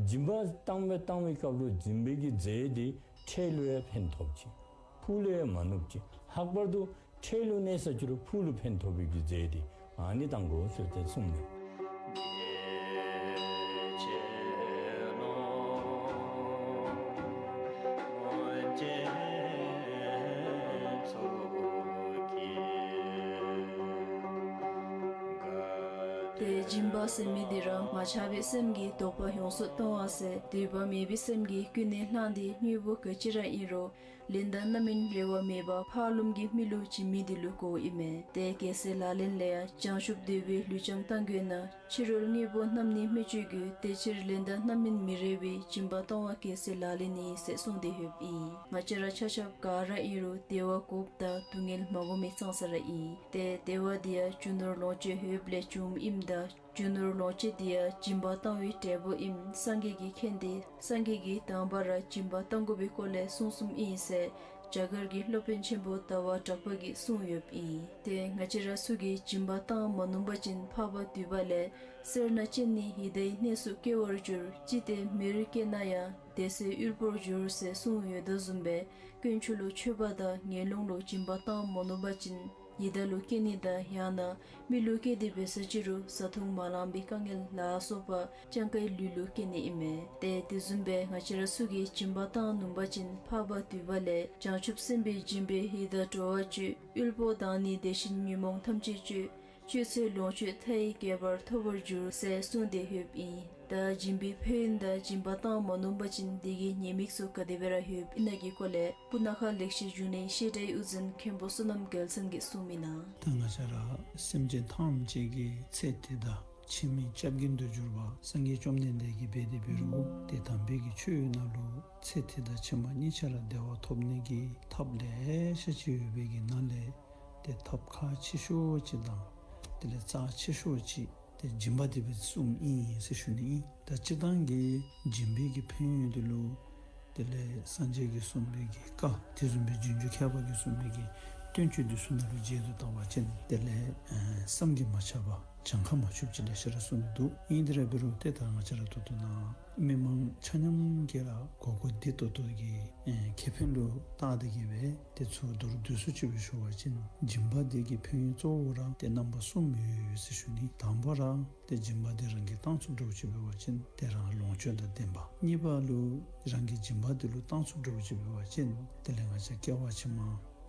སྦྱིན་པ་བཏང་བའི་བཏང་བའི་སྐབས་ལུ་སྦྱིན་པའི་གི་རྫས་འདི་འཕྲལ་ལུ་ཡང་ཕན་ཐོགསཔ་ཅིག་ཕུགས་ལུ་ཡང་མ་ནུབ་ཅིག། ལྷག་པར་དུ་འཕྲལ་ལུ་ནད་ཟ་ཅི་རུང་ཕུགས་ལུ་ཕན་ཐོགས་པའི་གི་རྫས་འདི་ཨ་ནི་བཏང་དགོ་ཟེར་ཏེ་གསུངས་ནུག། ཏེ་སྦྱིན་པ་ཟེར་མི་འདི་ར་མ་ཆགས་པའི་སེམས་ཀྱིས་དོགས་པ་ཡོངས་སུ་གཏོང་བ་ཟེར། དད་པ་མེད་པའི་སེམས་ཀྱིས་ཀུན་ནས་བསླངས་ཏེ་དངོས་པོ་ག་ཅི་ར་ཨིན་རུང་ལེན་དང་རྣམ་སྨིན་རེ་བ་མེད་པར་ཕར་ལོགས་ཀྱི་མི་ལུ་བྱིན་མི་འདི་ལུ་གོཝ་ཨིན་མས། ཏེ་རྒྱལ་སྲས་ལག་ལེན་ལས་ཡང་བྱང་ཆུབ་འདོད་པའི་ལུས་ཀྱང་བཏང་དགོས་ན། ཕྱི་རོལ་དངོས་པོ་རྣམ་སྨིན་མི་སྤྱོད་དགོས། དེ་ཕྱིར་ལེན་དང་རྣམ་སྨིན་མི་རེ་བའི་སྦྱིན་པ་གཏོང་བ་རྒྱལ་སྲས་ལག་ལེན་ཨིན་ཟེར་གསུངས་ཏེ་ཡོདཔ་ཨིན། ང་བཅས་ར་ཆ་ཁྱབ་ག་ར་ཨིན་རུང་བདེ་བ་དགོཔ་དང་སྡུག་བསྔལ་མ་དགོ་མི་ཙང་ཙ་ར་ཨིན། ཏེ་བདེ་བ་འདི་ཡང་རྒྱུ་ནོར་ལོངས་སྤྱོད་ཡོདཔ་ལས་བྱུངམ་ཨིནམ་ད་རྒྱུ་ནོར་ལོངས་སྤྱོད་འདི་ཡང་སྦྱིན་པ་བཏང་བའི་འབྲས་བུ་ཨིནམ་སངས་རྒྱས་ཀྱིས་མཁྱེན་ཏེ་སངས་རྒྱས་ཀྱིས་དང་པ་ར་སྦྱིན་པ་བཏང་དགོ་པའི་སྐོར་ལས་གསུངས་གསུངསམ་ཨིན་ཟེར། རྒྱ་གར་གྱི་སློབ་དཔོན་ཆེན་པོ་ཟླ་བ་གྲགས་པ་གིས་གསུངས་ཡོདཔ་ཨིན། ཏེ་ང་བཅས་ར་ཚུ་གིས་སྦྱིན་པ་བཏང་མ་ནུམ་པ་ཅིན་འཕགས་པ་འདུས་པ་ལས། སེར་སྣ་ཅན་ནི་ཡི་དྭགས་ཀྱི་གནས་སུ་སྐྱེ་བར་འགྱུར། ཅི་སྟེ་མིར་སྐྱེས་ན་ཡང་དེ་ཚེ་དབུལ་པོར་འགྱུར་ཟེར་གསུངས་ཡོད་དོ་བཟུམ་སྦེ། དཀོན་མཆོག་ལུ་མཆོད་པ་དང་ངན་སློང་ལུ་སྦྱིན་པ་བཏང་མ་ནུམ་པ་ཅིན་ཡི་དྭགས་ལུ་སྐྱེ་ནི་དང་ཡང་ན་མི་ལུ་སྐྱེས་ཏེ་འབད་ས་ཅིག་རུང་བཟའ་འཐུང་མ་ལང་པའི་དཀའ་ངལ་ལ་སོགས་པ་སྤྱང་ཀའི་ལུས་ལུ་སྐྱེ་ནི་ཨིན་མས། ཏེ་དེ་བཟུམ་སྦེ་ང་བཅས་ར་ཚུ་གིས་སྦྱིན་པ་བཏང་ནུམ་པ་ཅིན་འཕགས་པ་འདུས་པ་ལས། བྱང་ཆུབ་སེམས་དཔའི་སྦྱིན་པས་ཡི་དྭགས་འགྲོ་བ་གཅོད། དབུལ་པོ་དང་ནི་དེ་བཞིན་ཉོན་མོངས་ཐམས་ཅད་གཅོད། གཅོད་ཚེ་ལོངས་སྤྱོད་མཐའ་ཡས་ཁྱད་པར་ཐོབ་པར་འགྱུར་ཟེར་གསུངས་ཏེ་ཡོདཔ་ཨིན། ད་སྦྱིན་པའི་ཕན་ཡོན་དང་སྦྱིན་པ་བཏང་མ་ནུམ་པ་ཅིན་དེ་གི་ཉེས་དམིགས་ཚུ་ག་དེ་སྦེ་ར་ཡོདཔ་ཨིན་ན་གི་སྐོར་ལས་སྤུ་ན་ཁ་ལེགས་བཤད་འབྱུང་གནས་བཤད་གྲྭའི་དབུ་འཛིན་མཁན་པོ་བསོད་ནམས་རྒྱལ་མཚན་གྱིས་གསུངས་མི་ནང་། ད་ང་བཅས་ར་སེམས་ཅན་ཐམས་ཅད་ཀྱི་ཚེ་འདི་དང་ཕྱི་མའི་སྐྱབས་མགོན་དུ་གྱུར་པ་སངས་རྒྱས་བཅོམ་ལྡན་འདས་ཀྱིས་འབད་དེ་འབད་རུང་ཏེ་དམ་པའི་གི་ཆོས་ནང་ལུ་ཚེ་འདི་དང་ཕྱི་མ་གཉིས་ཆ་ར་བདེ་བ་ཐོབ་ནི་གི་ཐབས་ལེ་ཤ་ཅིག་ཡོད་པའི་གི་ནང་ལས་ཏེ་ཐབས་ཁག་ཆེ་ཤོས་ཅིག་དང་དེ་ལས་རྩ་ཆེ་ཤོས་ཅིག་ཏེ་སྦྱིན་པ་འདི་སྦེ་གསུངམ་ཨིན་ཟེར་ཞུ་ནི་ཨིན། ད་སྤྱིར་བཏང་གི་སྦྱིན་པའི་གི་ཕན་ཡོན་འདི་ལུ་དེ་ལས་སངས་རྒྱས་ཀྱིས་གསུངས་པའི་གི་བཀའ་དེ་བཟུམ་སྦེ་རྗེས་འཇུག་མཁས་པ་གིས་གསུངས་པའི་གི་བསྟན་བཅོས་འདི་ཚུ་ནང་ལུ་མཇལ་དུ་བཏང་བ་ཅིན་དེ་ལས་ཨེ་བསམ་གྱིས་མ་ཁྱབ་པ་གྱངས་ཁ་མ་ཆོདཔ་ཅིག་ལེ་ཤ་ར་གསུངས་ཏེ་འདུག། ཨིན་དེ་ར་འབད་རུང་ཏེ་ད་ང་བཅས་ར་ད་ལྟོ་ནཱ་མི་མང་ཆ་མཉམ་གྱིས་ར་གོ་གོ་བདེ་ཏོག་ཏོ་གི་ཨེ་ཁེ་ཕན་ལུ་བལྟ་སྟེ་གི་སྦེ་ཏེ་ཚུར་མདོར་བསྡུས་སུ་ཅིག་སྦེ་ཞུ་བ་ཅིན་སྦྱིན་པ་འདི་གི་ཕན་ཡོན་གཙོ་བོ་ར་ཏེ་རྣམ་པ་གསུམ་ཡོད་ཟེར་ཞུ་ནི། དང་པ་ར་ཏེ་སྦྱིན་པ་འདི་རང་གིས་བཏང་ཚུགསཔ་འདྲཝ་ཅིག་འབད་བ་ཅིན་ཏེ་རང་ལོངས་སྤྱོད་དང་ལྡན་པ། གཉིས་པ་ལུ་རང་གིས་སྦྱིན་པ་འདི་ལུ་བཏང་ཚུགསཔ་འདྲཝ་ཅིག་འབད་བ་ཅིན་དེ་ལས་ང་བཅས་སྐྱེ་བ་ཕྱི་མ་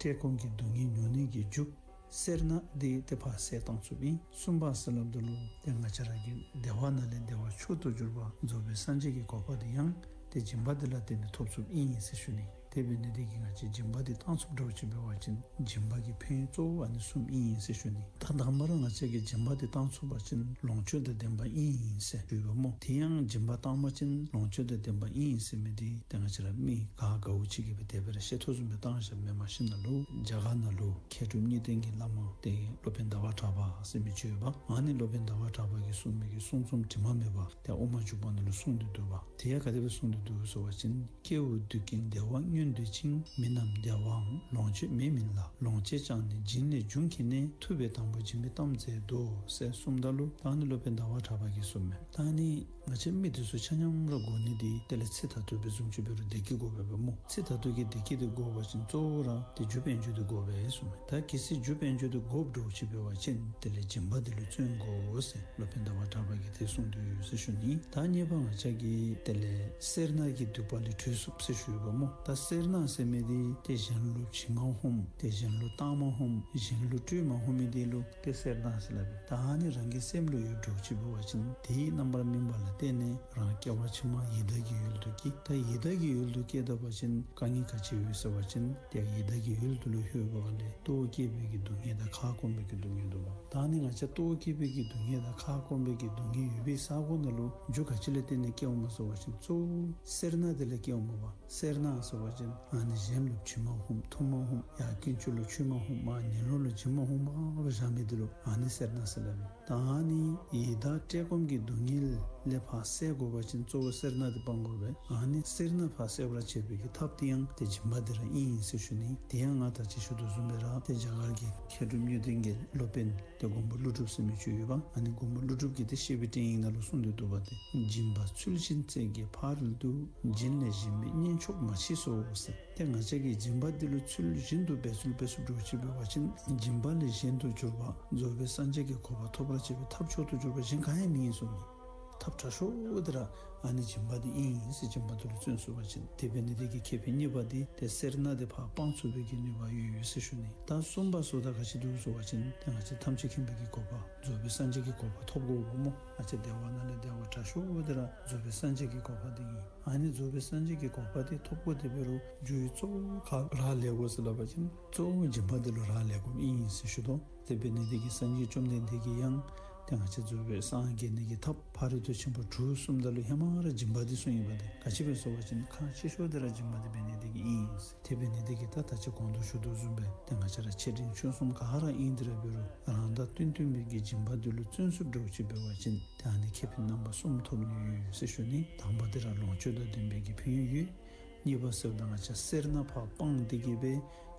བཀྲེས་སྐོམ་གྱི་སྡུག་བསྔལ་མྱོང་ནི་གི་རྒྱུ་སེར་སྣ་འདི་ཏེ་ཕར་བསལ་བཏང་ཚུགསཔ་ཨིན། གསུམ་པ་ཟེར་སླབ་ད་ལུ་ཏེ་ང་བཅས་ར་གི་བདེ་བ་ནང་ལས་བདེ་བ་མཆོག་ཏུ་གྱུར་པ་རྫོགས་པའི་སངས་རྒྱས་ཀྱི་གོ་འཕང་འདི་ཡང་ཏེ་སྦྱིན་པ་འདི་ལ་བརྟེན་ཏེ་ཐོབ་ཚུགསཔ་ཨིན་ཟེར་ཞུ་ནི། དེ་འབད་ནི་འདི་གིས་ང་བཅས་སྦྱིན་པ་འདི་བཏང་ཚུགསཔ་འདྲཝ་ཅིག་འབད་བ་ཅིན་སྦྱིན་པ་གི་ཕན་ཡོན་གཙོ་བོ་ཨ་ནི་གསུམ་ཨིན་ཟེར་ཞུ་ནི། ད་དང་པ་ར་ང་བཅས་ཀྱིས་སྦྱིན་པ་འདི་བཏང་ཚུགས་པ་ཅིན་ལོངས་སྤྱོད་དང་ལྡན་པ་ཨིན་ཟེར་ཞུ་ཡོདཔ་སྨོ། དེ་ཡང་སྦྱིན་པ་བཏང་པ་ཅིན་ལོངས་སྤྱོད་དང་ལྡན་པ་ཨིན་ཟེར་མི་འདི་ཏེ་ང་བཅས་ར་མི་ག་དགའཝ་ཅིག་གིས་སྦེ་དེ་སྦེ་ར་ཤེས་ཐོག་བཟུམ་སྦེ་བཏང་བཞག་མེན། མ་གཞི་ནང་ལུ་རྒྱ་གར་ནང་ལུ་མཁས་གྲུབ་གཉིས་ལྡན་གྱི་བླ་མ་ཏེ་སློབ་དཔོན་ཟླ་བ་གྲགས་པ་ཟེར་མི་ཅིག་ཡོདཔ། ཨ་ནི་སློབ་དཔོན་ཟླ་བ་གྲགས་པ་གིས་གསུངས་མི་གི་གསུང་རྩོམ་དྲི་མ་མེད་པ་ཏེ་དབུ་མ་འཇུག་པ་ནང་ལུ་གསུངས་ཏེ་འདུག་པ། དེ་ཡང་ག་དེ་སྦེ་གསུངས་ཏེ་འདུག་ཟེར་བ་ཅིན། སྐྱེ་བོ་འདོད་ཀྱིན་བདེ་བ་མངོན་འདོད་ཅིང་། མི་རྣམས་བདེ་བའང་ལོངས་སྤྱོད་མེད་མིན་ལ། ལོངས་སྤྱོད་ཀྱང་ནི་སྦྱིན་ལས་འབྱུང་གིས་ནི། ཐུབ་པས་དང་པོར་སྦྱིན་པའི་གཏམ་མཛད་དོ། ཟེར་གསུངམ་ད་ལུ་ད་ཨ་ནི་སློབ་དཔོན་ཟླ་བ་གྲགས་པ་གིས་གསུངམ་མས། ད་ཨ་ནི་ང་བཅས་མི་འདི་ཚུ་ཆ་མཉམ་ར་དགོ་ནི་འདི་དེ་ལས་ཚེ་ད་ལྟོ་འབད་བཟུམ་ཅིག་འབད་རུང་བདེ་སྐྱིད་དགོ་པས་པ་སྨོ། ཚེ་ད་ལྟོ་གི་བདེ་སྐྱིད་འདི་དགོ་པ་ཅིན་གཙོ་བོ་ར་ཏེ་རྒྱུ་དཔལ་འབྱོར་འདི་དགོ་པས་གསུངམ་མས། ད་གལ་སྲིད་རྒྱུ་དཔལ་འབྱོར་འདི་དགོཔ་འདྲཝ་ཅིག་འབད་བ་ཅིན་དེ་ལས་སྦྱིན་པ་འདི་ལུ་བརྩོན་དགོ་ཟེར་སློབ་དཔོན་ཟླ་བ་གྲགས་པ་གིས་དེ་གསུངས་ཏེ་ཡོད་ཟེར་ཞུ་ནི། ད་གཉིས་པ་ང་བཅས་ཀྱིས་དེ་ལས་སེར་སྣ་གི་སྡིག་པ་ལས་གྲོལ་ཚུགསཔ་ཟེར་ཞུ་ཡོདཔ་སྨོ། ད་སེར་སྣ་ཟེར་མི་འདི་ཏེ་གཞན་ལུ་བྱིན་མ་ཧུམ་ཏེ་གཞན་ལུ་བཏང་མ་ཧུམ་གཞན་ལུ་སྤྲོད་མ་ཧུམ་མི་འདི་ལུ་ཏེ་སེར་སྣ་ཟེར་སླབ་ཨིན། ད་ཨ་ནི་རང་གི་སེམས་ལུ་ཡོདཔ་འདྲཝ་ཅིག་འབད་བ་ཅིན་དེའི་རྣམ་པར་སྨིན་པ་ལ་བརྟེན་ནས་རང་སྐྱེ་བ་ཕྱི་མ་ཡི་དྭགས་ཀྱི་ཡུལ་དུ་སྐྱེ། ད་ཡི་དྭགས་ཀྱི་ཡུལ་དུ་སྐྱེ་ད་པ་ཅིན་དཀའ་ངལ་ག་ཅི་ཡོད་ཟེར་བ་ཅིན་ཏེ་ཡི་དྭགས་ཀྱི་ཡུལ་དུ་ལུ་ལྷོད་པ་ག་ལས་ལྟོཝ་བཀྱེས་པའི་གི་སྡུག་བསྔལ་དང་ཁ་སྐོམ་པའི་གི་སྡུག་བསྔལ་འདུག་པ། ད་ཨ་ནི་ང་བཅས་ལྟོཝ་བཀྱེས་པའི་གི་སྡུག་བསྔལ་དང་ཁ་སྐོམ་པའི་གི་སྡུག་བསྔལ་ཡོད་པའི་ས་གོ་ནང་ལུ་རྒྱུ་ག་ཅི་ལས་བརྟེན་ནས་སྐྱེཝ་སྨོ་ཟེར་བ་ཅིན་གཙོ་བོ་སེར་སྣ་དེ་ལས་སྐྱེཝ་སྨོ་པ། སེར་སྣ་ཟེར་བ་ཅིན་ཨ་ནི་གཞན་ལུ་བྱིན་མ་ཧུམ་འཐུང་མ་ཧུམ་ཡར་དཀོན་མཆོག་ལུ་མཆོད་མ་ཧུམ་མར་ངན་སློང་ལུ་སྦྱིན་མ་ཧུམ་པར་བཞག་མི་འདི་ལུ་ཨ་ནི་སེར་སྣ་ཟེར་སླབ་ཨིན། ད་ཨ་ནི་ཡི་དྭགས་བཀྲེས་སྐོམ་གྱི་སྡུག་བསྔལ་ལས་ཕར་བསལ་དགོ་པ་ཅིན་གཙོ་བོ་སེར་སྣ་འདི་སྤང་དགོ་པས། ཨ་ནི་སེར་སྣ་ཕར་བསལ་བར་བྱེད་པའི་གི་ཐབས་འདི་ཡང་ཏེ་སྦྱིན་པ་འདི་ར་ཨིན་ཟེར་ཞུ་ནི། དེ་ཡང་ང་ད་ཅི་ཞུ་དོ་བཟུམ་སྦེ་ར་ཏེ་རྒྱ་གར་གྱི་མཁས་གྲུབ་གཉིས་ལྡན་གྱི་སློབ་དཔོན་ཏེ་མགོན་པོ་ཀླུ་སྒྲུབ་ཟེར་མི་ཅིག་ཡོདཔ། ཨ་ནི་མགོན་པོ་ཀླུ་སྒྲུབ་ཀྱིས་ཏེ་བཤེས་པའི་སྤྲིངས་ཡིག་ནང་ལུ་གསུངས་ཏེ་འདུག་པ་ཏེ། སྦྱིན་པ་ཚུལ་བཞིན་བཙལ་གྱིས་ཕ་རོལ་ཏུ། སྦྱིན་ལས་གཞན་མེད་གཉེན་མཆོག་མ་མཆིས་སོ་ཟེར། ཏེ་ང་བཅས་ཀྱིས་སྦྱིན་པ་འདི་ལུ་ཚུལ་བཞིན་དུ་འབད་ཚུལ་འབད་ཚུགསཔ་འདྲཝ་ཅིག་འབད་བ་ཅིན་སྦྱིན་པ་ལས་གཞན་དུ་གྱུར་པ་རྫོགས་པའི་སངས་རྒྱས་ཀྱི་གོ་འཕང་ཐོབ་པར་བྱེད་པའི་ཐབས་མཆོག་ཏུ་གྱུར་པ་གཞན་གང་ཡང་མེད་གསུངས་ནུག། ཐབས་དྲག་ཤོས་འདི་ར་ཨ་ནི་སྦྱིན་པ་འདི་ཨིན་ཟེར། སྦྱིན་པ་འདི་ལུ་བརྩོན་ཚུགས་པ་ཅིན། དེ་འབད་ནི་འདི་གིས་ཁེ་ཕན་གཉིས་པ་འདི་ཏེ་སེར་སྣ་འདི་ཕར་སྤང་ཚུགས་པའི་གི་ནུས་པ་ཡོད་ཡོད་ཟེར་ཞུ་ནི། ད་གསུམ་པ་ཟེརཝ་ད་ག་ཅི་འདུག་ཟེར་བ་ཅིན་ཏེ་ང་བཅས་ཐམས་ཅད་མཁྱེན་པའི་གི་གོ་འཕང་རྫོགས་པའི་སངས་རྒྱས་ཀྱི་གོ་འཕང་ཐོབ་དགོཔ་སྨོ། ང་བཅས་བདེ་བ་ནང་ལས་བདེ་བ་དྲག་ཤོས་འདི་ར་རྫོགས་པའི་སངས་རྒྱས་ཀྱི་གོ་འཕང་འདི་ཨིན། ཨ་ནི་རྫོགས་པའི་སངས་རྒྱས་ཀྱི་གོ་འཕང་འདི་ཐོབ་དགོ། དེ་འབད་རུང་རྒྱུ་ཡི་གཙོ་བོ་ག་ར་ལས་དགོ་ཟེར་སླབ་པ་ཅིན་གཙོ་བོ་སྦྱིན་པ་འདི་ལུ་རག་ལས་དགོཔ་ཨིན་ཟེར་ཞུ་དོ། དེ་འབད་ནི་འདི་གིས་སངས་རྒྱས་བཅོམ་ལྡན་འདས་ཀྱིས་ཡང་ཏེ་ང་བཅས་རྫོགས་པའི་སངས་རྒྱས་ནི་གི་ཐབས་ཕ་རོལ་ཏུ་ཕྱིན་པ་དྲུག་གསུངམ་ད་ལུ་ཧེ་མ་ར་སྦྱིན་པ་འདི་གསུངས་ཡོདཔ་འདི། ག་ཅི་སྦེ་ཟེར་བ་ཅིན་ཁག་ཆེ་ཤོས་འདི་ར་སྦྱིན་པ་འདི་འབད་ནི་འདི་གིས་ཨིན་ཟེར། དེ་འབད་ནི་འདི་གིས་ད་ད་ཅི་གོང་དུ་ཞུ་དོ་བཟུམ་སྦེ་ཏེ་ང་བཅས་ར་ཆེ་འབྲིང་ཆུང་གསུམ་ག་ར་ཨིན་དེ་ར་འབད་རུང་རང་དང་བསྟུན་བསྟུན་པའི་གི་སྦྱིན་པ་འདི་ལུ་བརྩོན་ཚུགསཔ་འདྲཝ་ཅིག་འབད་བ་ཅིན་ཏེ་ཨ་ནི་ཁེ་ཕན་རྣམ་པ་གསུམ་ཐོབ་ནི་ཡོད་ཟེར་ཞུ་ནི། དང་པ་འདི་ར་ལོངས་སྤྱོད་དང་ལྡན་པའི་གི་ཕན་ཡོན་ཡོད། གཉིས་པ་ཟེརཝ་ད་ང་བཅས་སེར་སྣ་ཕར་སྤངས་ཏེ་གི་སྦེ་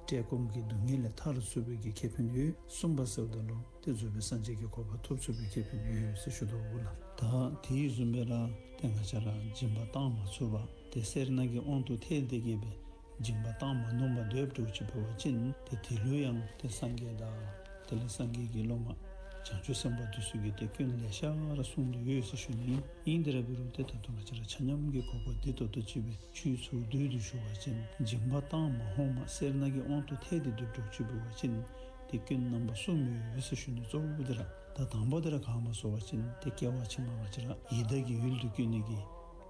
བཀྲེས་སྐོམ་གྱི་སྡུག་བསྔལ་ལས་ཐར་ཚུགས་པའི་གི་ཁེ་ཕན་ཡོད། གསུམ་པ་ཟེརཝ་ད་ལུ་ཏེ་རྫོགས་པའི་སངས་རྒྱས་ཀྱི་གོ་འཕང་ཐོབ་ཚུགས་པའི་ཁེ་ཕན་ཡོད་ཟེར་ཞུ་དོ་ལགས། ད་དེ་བཟུམ་སྦེ་ར་ཏེ་ང་བཅས་ར་སྦྱིན་པ་བཏང་མ་ཚུགས་པར་ཏེ་སེར་སྣ་གི་དབང་དུ་ཐལ་ཏེ་གི་སྦེ་སྦྱིན་པ་བཏང་མ་ནུམ་པར་སྡོདཔ་འདྲཝ་ཅིག་འབད་བ་ཅིན་ཏེ་དེ་ལུ་ཡང་ཏེ་སངས་རྒྱས་དང་དེ་ལས་སངས་རྒྱས་ཀྱི་སློབ་མ་བྱང་ཆུབ་སེམས་དཔའ་འདི་ཚུ་གིས་ཏེ་སྐྱོན་ལེ་ཤ་ར་གསུངས་ཏེ་ཡོད་ཟེར་ཞུ་ནི། ཨིན་དེ་ར་འབད་རུང་ཏེ་ད་ལྟོ་ང་བཅས་ར་ཆ་མཉམ་གྱིས་གོ་སྐབས་འདི་ཏོག་ཏོ་ཅིག་སྦེ་ཆུད་ཟོས་ཏེ་ཞུ་བ་ཅིན་སྦྱིན་པ་བཏང་མ་ནུམ་པར་སེར་སྣ་གི་དབང་དུ་ཐལ་ཏེ་སྡོདཔ་འདྲཝ་ཅིག་འབད་བ་ཅིན་ཏེ་སྐྱོན་རྣམ་པ་གསུམ་ཡོད་ཟེར་ཞུ་ནི། གཙོ་བོ་འདི་ར་ད་དང་པ་འདི་ར་ག་སྨོ་ཟེར་བ་ཅིན་ཏེ་སྐྱེ་བ་ཕྱི་མ་ང་བཅས་ར་ཡི་དྭགས་ཀྱི་ཡུལ་དུ་སྐྱེ་ནི་གི་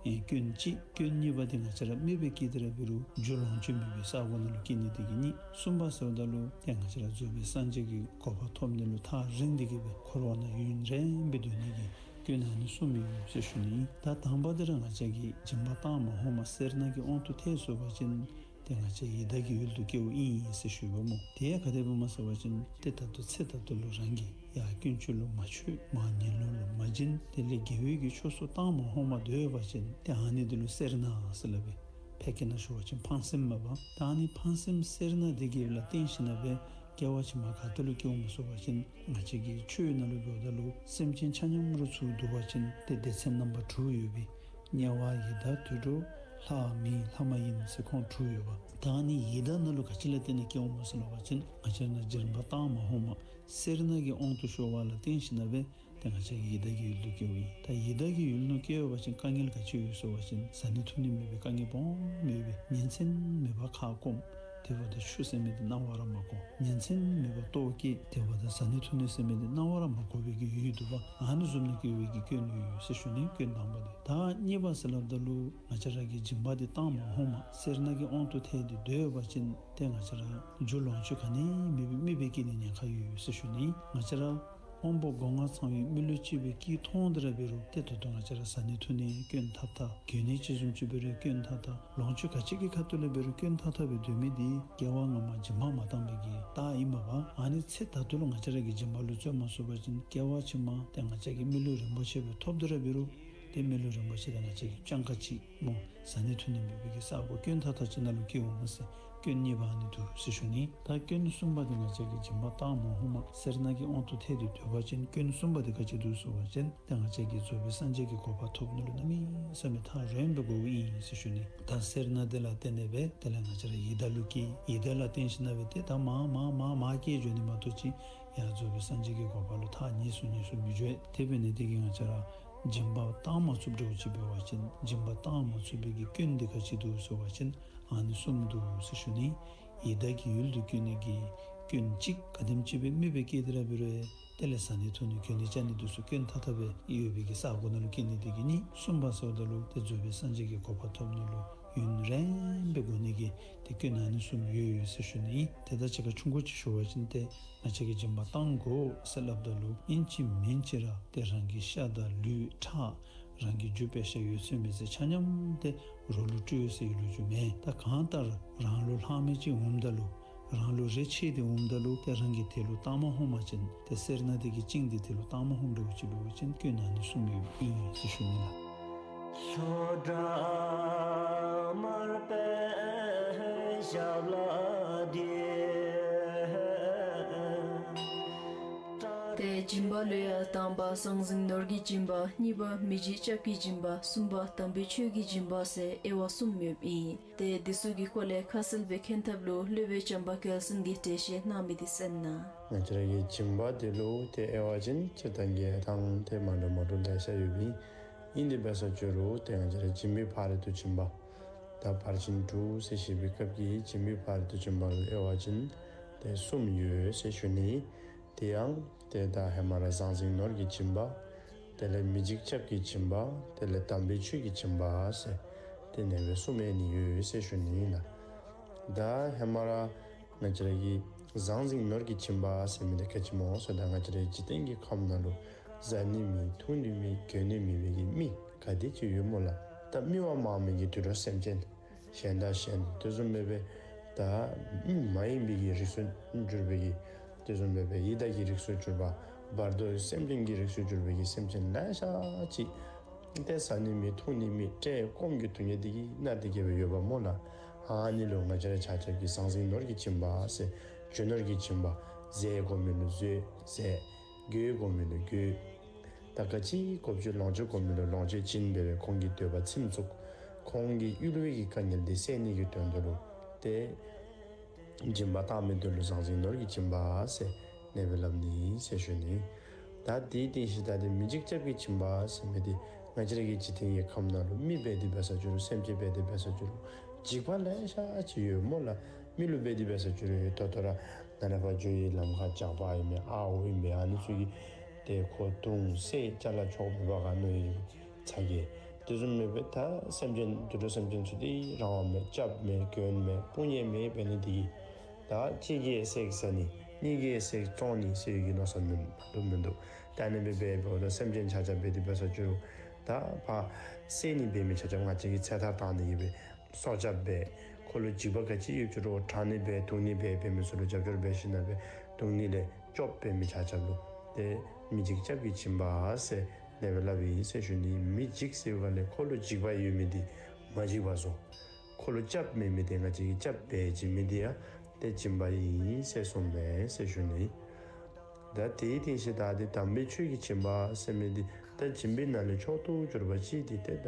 ཨེ་སྐྱོན་གཅིག། སྐྱོན་གཉིས་པ་འདི་ང་བཅས་ར་མོས་པ་སྐྱེས་ཏེ་ར་འབད་རུང་རྒྱུ་ལོངས་སྤྱོད་མེད་པའི་ས་གོ་ནང་ལུ་སྐྱེ་ནི་འདི་གིས་གཉིས། གསུམ་པ་ཟེརཝ་ད་ལུ་ཏེ་ང་བཅས་ར་རྫོགས་པའི་སངས་རྒྱས་ཀྱི་གོ་འཕང་ཐོབ་ནི་ལུ་ཐག་རིང་སྟེ་གི་སྦེ་འཁོར་བ་ནང་ཡུན་རིངམོ་སྦེ་སྡོད་ནི་གི་སྐྱོན་ཨ་ནི་གསུམ་ཡོད་ཟེར་ཞུ་ནི། ད་དང་པ་འདི་ར་ང་བཅས་ཀྱིས་སྦྱིན་པ་བཏང་མ་ནུམ་པར་སེར་སྣ་གི་དབང་དུ་ཐལ་སོང་པ་ཅིན་ཏེ་ང་བཅས་ཡི་དྭགས་ཀྱི་ཡུལ་དུ་སྐྱེཝ་ཨིན་ཟེར་ཞུཝ་སྨོ། དེ་ཡང་ག་དེ་སྦེ་སྨོ་ཟེར་བ་ཅིན་ཏེ་ད་ལྟོ་ཚེ་ད་ལྟོ་ལུ་རང་གིས་ཡ་དཀོན་མཆོག་ལུ་མ་མཆོད་མ་ངན་སློང་ལུ་མ་བྱིན་དེ་ལས་དགེ་བའི་གི་ཆོས་ཚུ་བཏང་མ་ནུམ་པར་སྡོད་པ་ཅིན་ཏེ་ཨ་ནི་འདི་ལུ་སེར་སྣ་ཟེར་སླབ་པས། ཕལ་སྐད་ནང་ཞུ་བ་ཅིན་ཕངས་སེམས་མས་པ། ད་ཨ་ནི་ཕངས་སེམས་སེར་སྣ་འདི་གིས་ལ་བརྟེན་ཞིནམ་ལས་སྐྱེ་བ་ཕྱི་མ་ག་ཏེ་ལུ་སྐྱེཝ་སྨོ་ཟེར་བ་ཅིན་ང་བཅས་ཀྱི་ཆོས་ནང་ལུ་འབདཝ་ད་ལུ་སེམས་ཅན་ཆ་མཉམ་ར་ཚུར་བསྡུ་བ་ཅིན་ཏེ་སྡེ་ཚན་རྣམ་པ་དྲུག་ཡོད་པས། དམྱལ་བ་ཡི་དྭགས་དུད་འགྲོ་ལྷ་མི་ལྷ་མ་ཡིན་ཟེར་ཁོང་དྲུག་ཡོད་པ། ད་ཨ་ནི་ཡི་དྭགས་ནང་ལུ་ག་ཅི་ལུ་བརྟེན་ནས་སྐྱེཝ་སྨོ་ཟེར་བ་ཅིན་ང་བཅས་ནཱ་སྦྱིན་པ་བཏང་མ་ནུམ་པར་སེར་སྣ་གི་དབང་དུ་ཤོར་བ་ལ་བརྟེན་ཞིནམ་ལས་ཏེ་ང་བཅས་ཀྱི་ཡི་དྭགས་ཀྱི་ཡུལ་དུ་སྐྱེཝ་ཨིན། ད་ཡི་དྭགས་ཀྱི་ཡུལ་ནང་སྐྱེ་བ་ཅིན་དཀའ་ངལ་ག་ཅི་ཡོད་ཟེར་བ་ཅིན་བཟའ་ནི་འཐུང་ནི་མེད་པའི་དཀའ་ངལ་སྦོམ་ཡོད་པས། ཉིན་མཚན་མེད་པར་ཁ་སྐོམ། དེ་འབདཝ་ད་ཆུ་ཟེར་མི་འདི་གནང་བར་མ་གོ། ཉིན་མཚན་མེད་པར་ལྟོཝ་བཀྱེས། དེ་འབདཝ་ད་བཟའ་ནི་འཐུང་ནི་ཟེར་མི་འདི་གནང་བར་མ་གོ་བའི་གི་ཡུལ་དུ་བ་ཨ་ནི་བཟུམ་ནང་སྐྱེ་བའི་གི་སྐྱོན་ཡོད་ཟེར་ཞུ་ནི། སྐྱོན་དང་པ་འདི། ད་གཉིས་པ་ཟེར་སླབ་ད་ལུ་ང་བཅས་ར་གིས་སྦྱིན་པ་འདི་བཏང་མ་ནུམ་པར་སེར་སྣ་གི་དབང་དུ་ཐལ་ཏེ་སྡོད་པ་ཅིན་ཏེ་ང་བཅས་ར་རྒྱུ་ལོངས་སྤྱོད་ག་ནི་མེད་པའི་མོས་པ་སྐྱེ་ནི་ཉེན་ཁ་ཡོད་ཟེར་ཞུ་ནི། ང་བཅས་ར་དབང་པོ་སྒོ་ལྔ་ཚང་བའི་མི་ལུས་ཅིག་སྦེ་སྐྱེས་ཐོན་ཏེ་ར་འབད་རུང་ཏེ་ད་ལྟོ་ང་བཅས་ར་བཟའ་ནི་འཐུང་ནི་སྐྱོན་ཐག་ཐག། གྱོན་ནི་ཅིག་བཟུམ་ཅིག་འབད་རུང་སྐྱོན་ཐག་ཐག། ལོངས་སྤྱོད་ག་ཅི་གི་ཁ་ཐུག་ལས་འབད་རུང་སྐྱོན་ཐག་ཐག་སྦེ་སྡོད་མི་འདི་སྐྱེ་བ་སྔ་མ་སྦྱིན་པ་མ་བཏང་བའི་གི་རྟགས་ཨིན་མས་པ། ཨ་ནི་ཚེ་ད་ལྟོ་ལུ་ང་བཅས་ར་གིས་སྦྱིན་པ་ལུ་བརྩོན་མ་ཚུགས་པ་ཅིན་སྐྱེ་བ་ཕྱི་མ་ཏེ་ང་བཅས་ཀྱིས་མི་ལུས་རིན་པོ་ཆེ་སྦེ་ཐོབ་སྟེ་ར་འབད་རུང་ཏེ་མི་ལུས་རིན་པོ་ཆེ་དེ་ང་བཅས་ཀྱིས་སྤྱང་ཀ་ཅིག་སྨོ། བཟའ་ནི་འཐུང་ནི་མེད་པའི་གི་ས་གོ་སྐྱོན་ཐག་ཐག་ཅིག་ནང་ལུ་སྐྱེཝ་མས་ཟེར། སྐྱོན་གཉིས་པ་ཨ་ནི་འདུག་ཟེར་ཞུ་ནི། ད་སྐྱོན་གསུམ་པ་འདི་ང་བཅས་ཀྱིས་སྦྱིན་པ་བཏང་མ་ནུམ་པར་སེར་སྣ་གི་དབང་དུ་ཐལ་ཏེ་སྡོད་པ་ཅིན་སྐྱོན་གསུམ་པ་འདི་ག་ཅི་འདུག་ཟེར་བ་ཅིན་ཏེ་ང་བཅས་ཀྱིས་རྫོགས་པའི་སངས་རྒྱས་ཀྱི་གོ་འཕང་ཐོབ་ནི་ལུ་གནམ་མེད་ས་མེད་ཐག་རིངམོ་སྦེ་འགོརཝ་ཨིན་ཟེར་ཞུ་ནི། ད་སེར་སྣ་འདི་ལ་བརྟེན་ནས་སྦེ་དེ་ལས་ང་བཅས་ར་ཡི་དྭགས་ལུ་སྐྱེས། ཡི་དྭགས་ལ་བརྟེན་ཞིནམ་ལས་སྦེ་ཏེ་ད་མར་མར་མར་མར་སྐྱེ་འགྱོ་ནི་མ་གཏོགས་ཅིག་ཡར་རྫོགས་པའི་སངས་རྒྱས་ཀྱི་གོ་འཕང་ལུ་ཐག་ཉེ་སུ་ཉེ་སུ་མི་འགྱོ། དེ་འབད་ནི་དེ་གིས་ང་བཅས་ར་སྦྱིན་པ་བཏང་མ་ཚུགསཔ་འདྲཝ་ཅིག་འབད་བ་ཅིན་སྦྱིན་པ་བཏང་མ་ཚུགས་པའི་གི་སྐྱོན་འདི་ག་ཅི་འདུག་ཟེར་བ་ཅིན་ཨ་ནི་གསུམ་འདུག་ཟེར་ཞུ་ནི། ཡི་དྭགས་ཀྱི་ཡུལ་དུ་སྐྱེ་ནི་གི་སྐྱོན་གཅིག། ག་དེམ་ཅིག་སྦེ་མོས་པ་སྐྱེས་ཏེ་ར་འབད་རུང་དེ་ལས་བཟའ་ནི་འཐུང་ནི་གྱོན་ནི་རྐྱབ་ནི་འདི་ཚུ་སྐྱོན་ཐག་ཐག་སྦེ་ཡོད་པའི་གི་ས་གོ་ནང་ལུ་སྐྱེ་ནི་འདི་གིས་གཉིས། གསུམ་པ་ཟེརཝ་ད་ལུ་ཏེ་རྫོགས་པའི་སངས་རྒྱས་ཀྱི་གོ་འཕང་ཐོབ་ནི་ལུ་ཡུན་རིངམོ་སྦེ་འགོར་ནི་གི་ཏེ་སྐྱོན་ཨ་ནི་གསུམ་ཡོད་ཡོད་ཟེར་ཞུ་ནི་ཨིན། ཏེ་ད་ཅི་ཁ་ཆུང་ཀུ་ཅིག་ཞུ་བ་ཅིན་ཏེ་ང་བཅས་ཀྱིས་སྦྱིན་པ་བཏང་དགོ་ཟེར་སླབ་ད་ལུ་ཨིན་ཅི་མིན་ཅི་ར་ཏེ་རང་གི་ཤ་དང་ལུས་ཁྲག་རང་གི་རྒྱུ་པེ་ཤ་ཡོད་ཚད་མེད་ཚད་ཆ་མཉམ་ཏེ་རོགས་ལུ་སྤྲོད་ཟེར་ལོ་རྒྱུས་མེད། ད་གང་ལྟར་རང་ལུ་ལྷག་མི་ཅིག་འོངམ་ད་ལུ་རང་ལུ་རེ་ཆེ་སྟེ་འོངམ་ད་ལུ་ཏེ་རང་གིས་དེ་ལུ་བཏང་མ་ནུམ་པ་ཅིན་ཏེ་སེར་སྣ་དེ་གིས་བཅིངས་ཏེ་དེ་ལུ་བཏང་མ་ནུམ་འདྲཝ་ཅིག་འབད་བ་ཅིན་སྐྱོན་ཨ་ནི་གསུམ་ཡོདཔ་ཨིན་ཟེར་ཞུ་ནི་ལགས། ལྷོ་བྲག་མར་པའི་ཞབས་ལ་བསྡད། ཏེ་སྦྱིན་པ་ལུ་ཡང་དང་པ་ཟང་ཟིང་ནོར་གྱི་སྦྱིན་པ། གཉིས་པ་མི་འཇིགས་སྐྱབས་ཀྱི་སྦྱིན་པ། གསུམ་པ་དམ་པའི་ཆོས་ཀྱི་སྦྱིན་པ་ཟེར་དབྱེ་བ་གསུམ་ཡོདཔ་ཨིན། ཏེ་འདི་ཚུ་གི་སྐོར་ལས་ཁ་གསལ་སྦེ་མཁྱེན་ཐབས་ལུ་སློབ་དཔོན་བྱམས་པ་རྒྱལ་མཚན་གྱིས་འགྲེལ་བཤད་གནང་མི་འདི་གསན་གནང་། ང་བཅས་ར་གི་སྦྱིན་པ་འདི་ལུ་ཏེ་དབྱེ་བ་ཅིག་སྤྱིར་བཏང་གི་དང་ཏེ་མ་འདྲཝ་མ་འདྲཝ་ལེ་ཤ་ཡོད་པས། ཨིན་དེ་འབད་ས་ཅིག་རུང་ཏེ་ང་བཅས་ར་སྦྱིན་པའི་ཕ་རོལ་ཏུ་ཕྱིན་པ་ད་ཕར་ཕྱིན་དྲུག་ཟེར་བཤད་པའི་སྐབས་ཀྱི་སྦྱིན་པའི་ཕ་རོལ་ཏུ་ཕྱིན་པ་ལུ་དབྱེ་བ་ཅིག་ཏེ་གསུམ་ཡོད་ཟེར་ཞུ་ནི། དེ་ཡང་ཏེ་ད་ཧེ་མ་ར་ཟང་ཟིང་ནོར་གྱི་སྦྱིན་པ། དེ་ལས་མི་འཇིགས་སྐྱབས་ཀྱི་སྦྱིན་པ། དེ་ལས་དམ་པའི་ཆོས་ཀྱི་སྦྱིན་པ་ཟེར་ཏེ་ཨ་ནི་སྦེ་གསུམ་ཨ་ནི་ཡོད་ཟེར་ཞུ་ནི་ཨིན་ལགས། ད་ཧེ་མ་ར་ང་བཅས་ར་གི་ཟང་ཟིང་ནོར་གྱི་སྦྱིན་པ་ཟེར་མི་འདི་ག་ཅི་སྨོ་ཟེར་ད་ང་བཅས་ར་འཇིག་རྟེན་གྱི་ཁམས་ནང་ལུ་བཟའ་ནི་མེད་འཐུང་ནི་མེད་གྱོན་ནི་མེད་པའི་གི་མི་ག་དེ་ཅིག་ཡོད་སྨོ་ལགས། ད་མི་བ་མང་མི་གི་དུད་འགྲོ་སེམས་ཅན་གཞན་དང་གཞན་དེ་བཟུམ་མའི་སྦེ་ད་མི་མ་ཡིན་པའི་གི་རིགས་སུ་གྱུར་པའི་གི་དེ་བཟུམ་མའི་སྦེ་ཡི་དྭགས་ཀྱི་རིགས་སུ་གྱུར་པ་བར་དོ་སེམས་ཅན་གྱི་རིགས་སུ་གྱུར་པའི་གི་སེམས་ཅན་ལེ་ཤ་ཅིག་ ཏེ་བཟའ་ནི་མེད་འཐུང་ནི་མེད་བཀྲེས་སྐོམ་གྱི་སྡུག་བསྔལ་འདི་གིས་མནར་ཏེ་གི་སྦེ་ཡོདཔ་སྨོ་ལགས། ཨ་ནི་ལུ་ང་བཅས་ར་ཆ་ཁྱབ་ཀྱིས་ཟང་ཟིང་ནོར་གྱི་སྦྱིན་པ་ཟེར་རྒྱུ་ནོར་གྱི་སྦྱིན་པ་ཟས་དགོ་མི་ལུ་ཟས་ཟས། གོས་དགོ་མི་ལུ་གོས། ད་ག་ཅི་དགོཔ་ཅིག་ལོངས་སྤྱོད་དགོ་མི་ལུ་ལོངས་སྤྱོད་བྱིན་སྦེ་ཁོང་གི་འདོད་པ་ཚིམ་ཚུགས། ཁོང་གི་གཡུལ་བའི་གི་དཀའ་ངལ་འདི་སེལ་ནི་གི་དོན་དུ་ལུ་ཏེ་སྦྱིན་པ་བཏང་མི་འདི་ལུ་ཟང་ཟིང་ནོར་གྱི་སྦྱིན་པ་ཟེར་ཨ་ནི་སྦེ་སླབ་ནི་ཟེར་ཞུ་ནི། ད་དེའི་རྟིང་ཤུལ་ད་ཏེ་མི་འཇིགས་སྐྱབས་ཀྱི་སྦྱིན་པ་ཟེར་མི་འདི་ང་བཅས་ར་གི་འཇིག་རྟེན་གྱི་ཁམས་ནང་ལུ་མི་འབད་དེ་འབད་ས་ཅིག་རུང་སེམས་ཅན་འབད་དེ་འབད་ས་ཅིག་རུང་འཇིགས་པ་ལེ་ཤ་ཅིག་ཡོད་སྨོ་ལགས། མི་ལུ་འབད་དེ་འབད་ས་ཅིག་རུང་ཡོད། ད་ལྟོ་ར་ནཱ་ལས་ཕར་འགྱོ་བའི་ལམ་ཁར་ཇག་པ་ཨིན་མས་ཨརཝ་ཨིན་མས་ཨ་ནི་ཚུ་གིས་ཏེ་ཁོ་བརྡུང་བསད་ཅ་ལ་ཆོག་མེད་པར་ག་མནོ་ཡི་ཚ་གྱང་། དེ་བཟུམ་མེན་པར་ད་སེམས་ཅན་དུད་འགྲོ་སེམས་ཅན་ཚུ་འདི་རང་དབང་མེད་སྐྱབས་མེད་མགོན་མེད་དཔུང་གཉེན་མེད་འབད་ནི་འདི་གིས་ད་གཅིག་གིས་བསད་བཟའ་ནི་གཉིས་ཀྱིས་བསད་བཙོང་ནི་ཟེར་བའི་གི་མནོ་བསམ་མིན་འདུག་མིན་འདུག། ད་ཨ་ནི་སྦེ་འབད་འབདཝ་ད་སེམས་ཅན་ཆ་ཁྱབ་འབད་དེ་འབད་ས་ཅིག་རུང་ད་ཕར་བསད་ནི་འབད་མི་ཆ་ཁྱབ་ང་བཅས་ཀྱིས་ཚེ་ཐར་བཏང་སྟེ་གི་སྦེ་སྲོག་སྐྱབས་འབད། ཁོ་ལུ་འཇིགས་པ་ག་ཅི་ཡོདཔ་ཅིག་རུང་དྲང་ནི་འབད་བརྡུང་ནི་འབད་འབད་མི་ཚུ་ལུ་རྒྱབ་སྐྱོར་འབད་ཞིནམ་ལས་འབད་བརྡུང་ནི་ལས་སྐྱོབ་འབད་མི་ཆ་ཁྱབ་ལུ་ཏེ་མི་འཇིགས་སྐྱབས་ཀྱི་སྦྱིན་པ་ཟེར་ཨ་ནི་སྦེ་སླབ་ཨིན་ཟེར་ཞུ་ནི། མི་འཇིགས་ཟེར་བའི་སྒང་ལས་ཁོ་ལུ་འཇིགས་པ་ཡོད་མི་འདི་མ་འཇིགས་པ་བཟོ། ཁོ་ལུ་སྐྱབས་མེད་མི་འདི་ང་བཅས་ཀྱིས་སྐྱབས་འབད་བྱིན་མི་འདི་ཡང་ཏེ་སྦྱིན་པ་ཨིན་ཟེར་གསུངསམ་མས་ཟེར་ཞུ་ནི། ད་དེའི་རྟིང་ཤུལ་ད་ཏེ་དམ་པའི་ཆོས་ཀྱི་སྦྱིན་པ་ཟེར་མི་འདི་ད་སྦྱིན་པའི་ནང་ལས་མཆོག་ཏུ་གྱུར་པ་ཅིག་འདི་ཏེ་ད་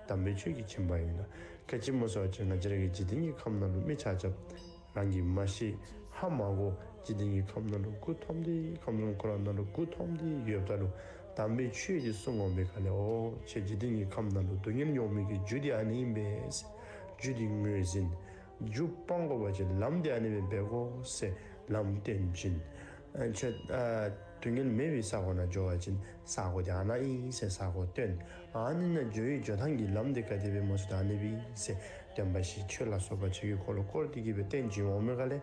དམ་པའི་ཆོས་ཀྱི་སྦྱིན་པ་ཨིན་ལགས། ག་ཅི་སྨོ་ཟེར་བ་ཅིན་ང་བཅས་ར་གི་འཇིག་རྟེན་གྱི་ཁམས་ནང་ལུ་མི་ཆ་ཁྱབ་རང་གིས་མ་ཤེས་ཧ་མ་གོ་འཇིག་རྟེན་གྱི་ཁམས་ནང་ལུ་མགུ་འཐོམས་ཏེ་ཁམས་གསུམ་འཁོར་བ་ནང་ལུ་མགུ་འཐོམས་ཏེ་ཡོདཔ་ད་ལུ་དམ་པའི་ཆོས་འདི་གསུང་འོང་པའི་སྒང་ལས་ཨོ་ཁྱེད་འཇིག་རྟེན་གྱི་ཁམས་ནང་ལུ་སྡུག་བསྔལ་མྱོང་མི་གི་རྒྱུ་འདི་ཨ་ནི་ཨིན་པས། རྒྱུ་འདི་ངོས་ཟིན། རྒྱུ་སྤང་དགོ་པ་ཅིན་ལམ་འདི་ཨ་ནི་སྦེ་འབད་དགོ་ཟེར་ལམ་སྟོན་བྱིན། ཨ་ཁྱེད་ཨ་སྡུག་བསྔལ་མེད་པའི་ས་གོ་ནང་འགྱོ་བ་ཅིན་ས་གོ་འདི་ཨ་ནཱ་ཨིན་ཟེར་ས་གོ་སྟོན། ཨ་ནི་ནང་འགྱོ་བའི་འགྱོ་ཐངས་ཀྱི་ལམ་འདི་ག་དེ་སྦེ་སྨོ་ཟེར་ད་ཨ་ནི་སྦེ་ཨིན་ཟེར་སྟོན་པ་ཤེས་ཆོས་ལ་སོགས་པ་ཆོས་ཀྱི་འཁོར་ལོ་བསྐོར་ཏེ་གི་སྦེ་སྟོན་བྱིན་འོང་མི་སྒང་ལས་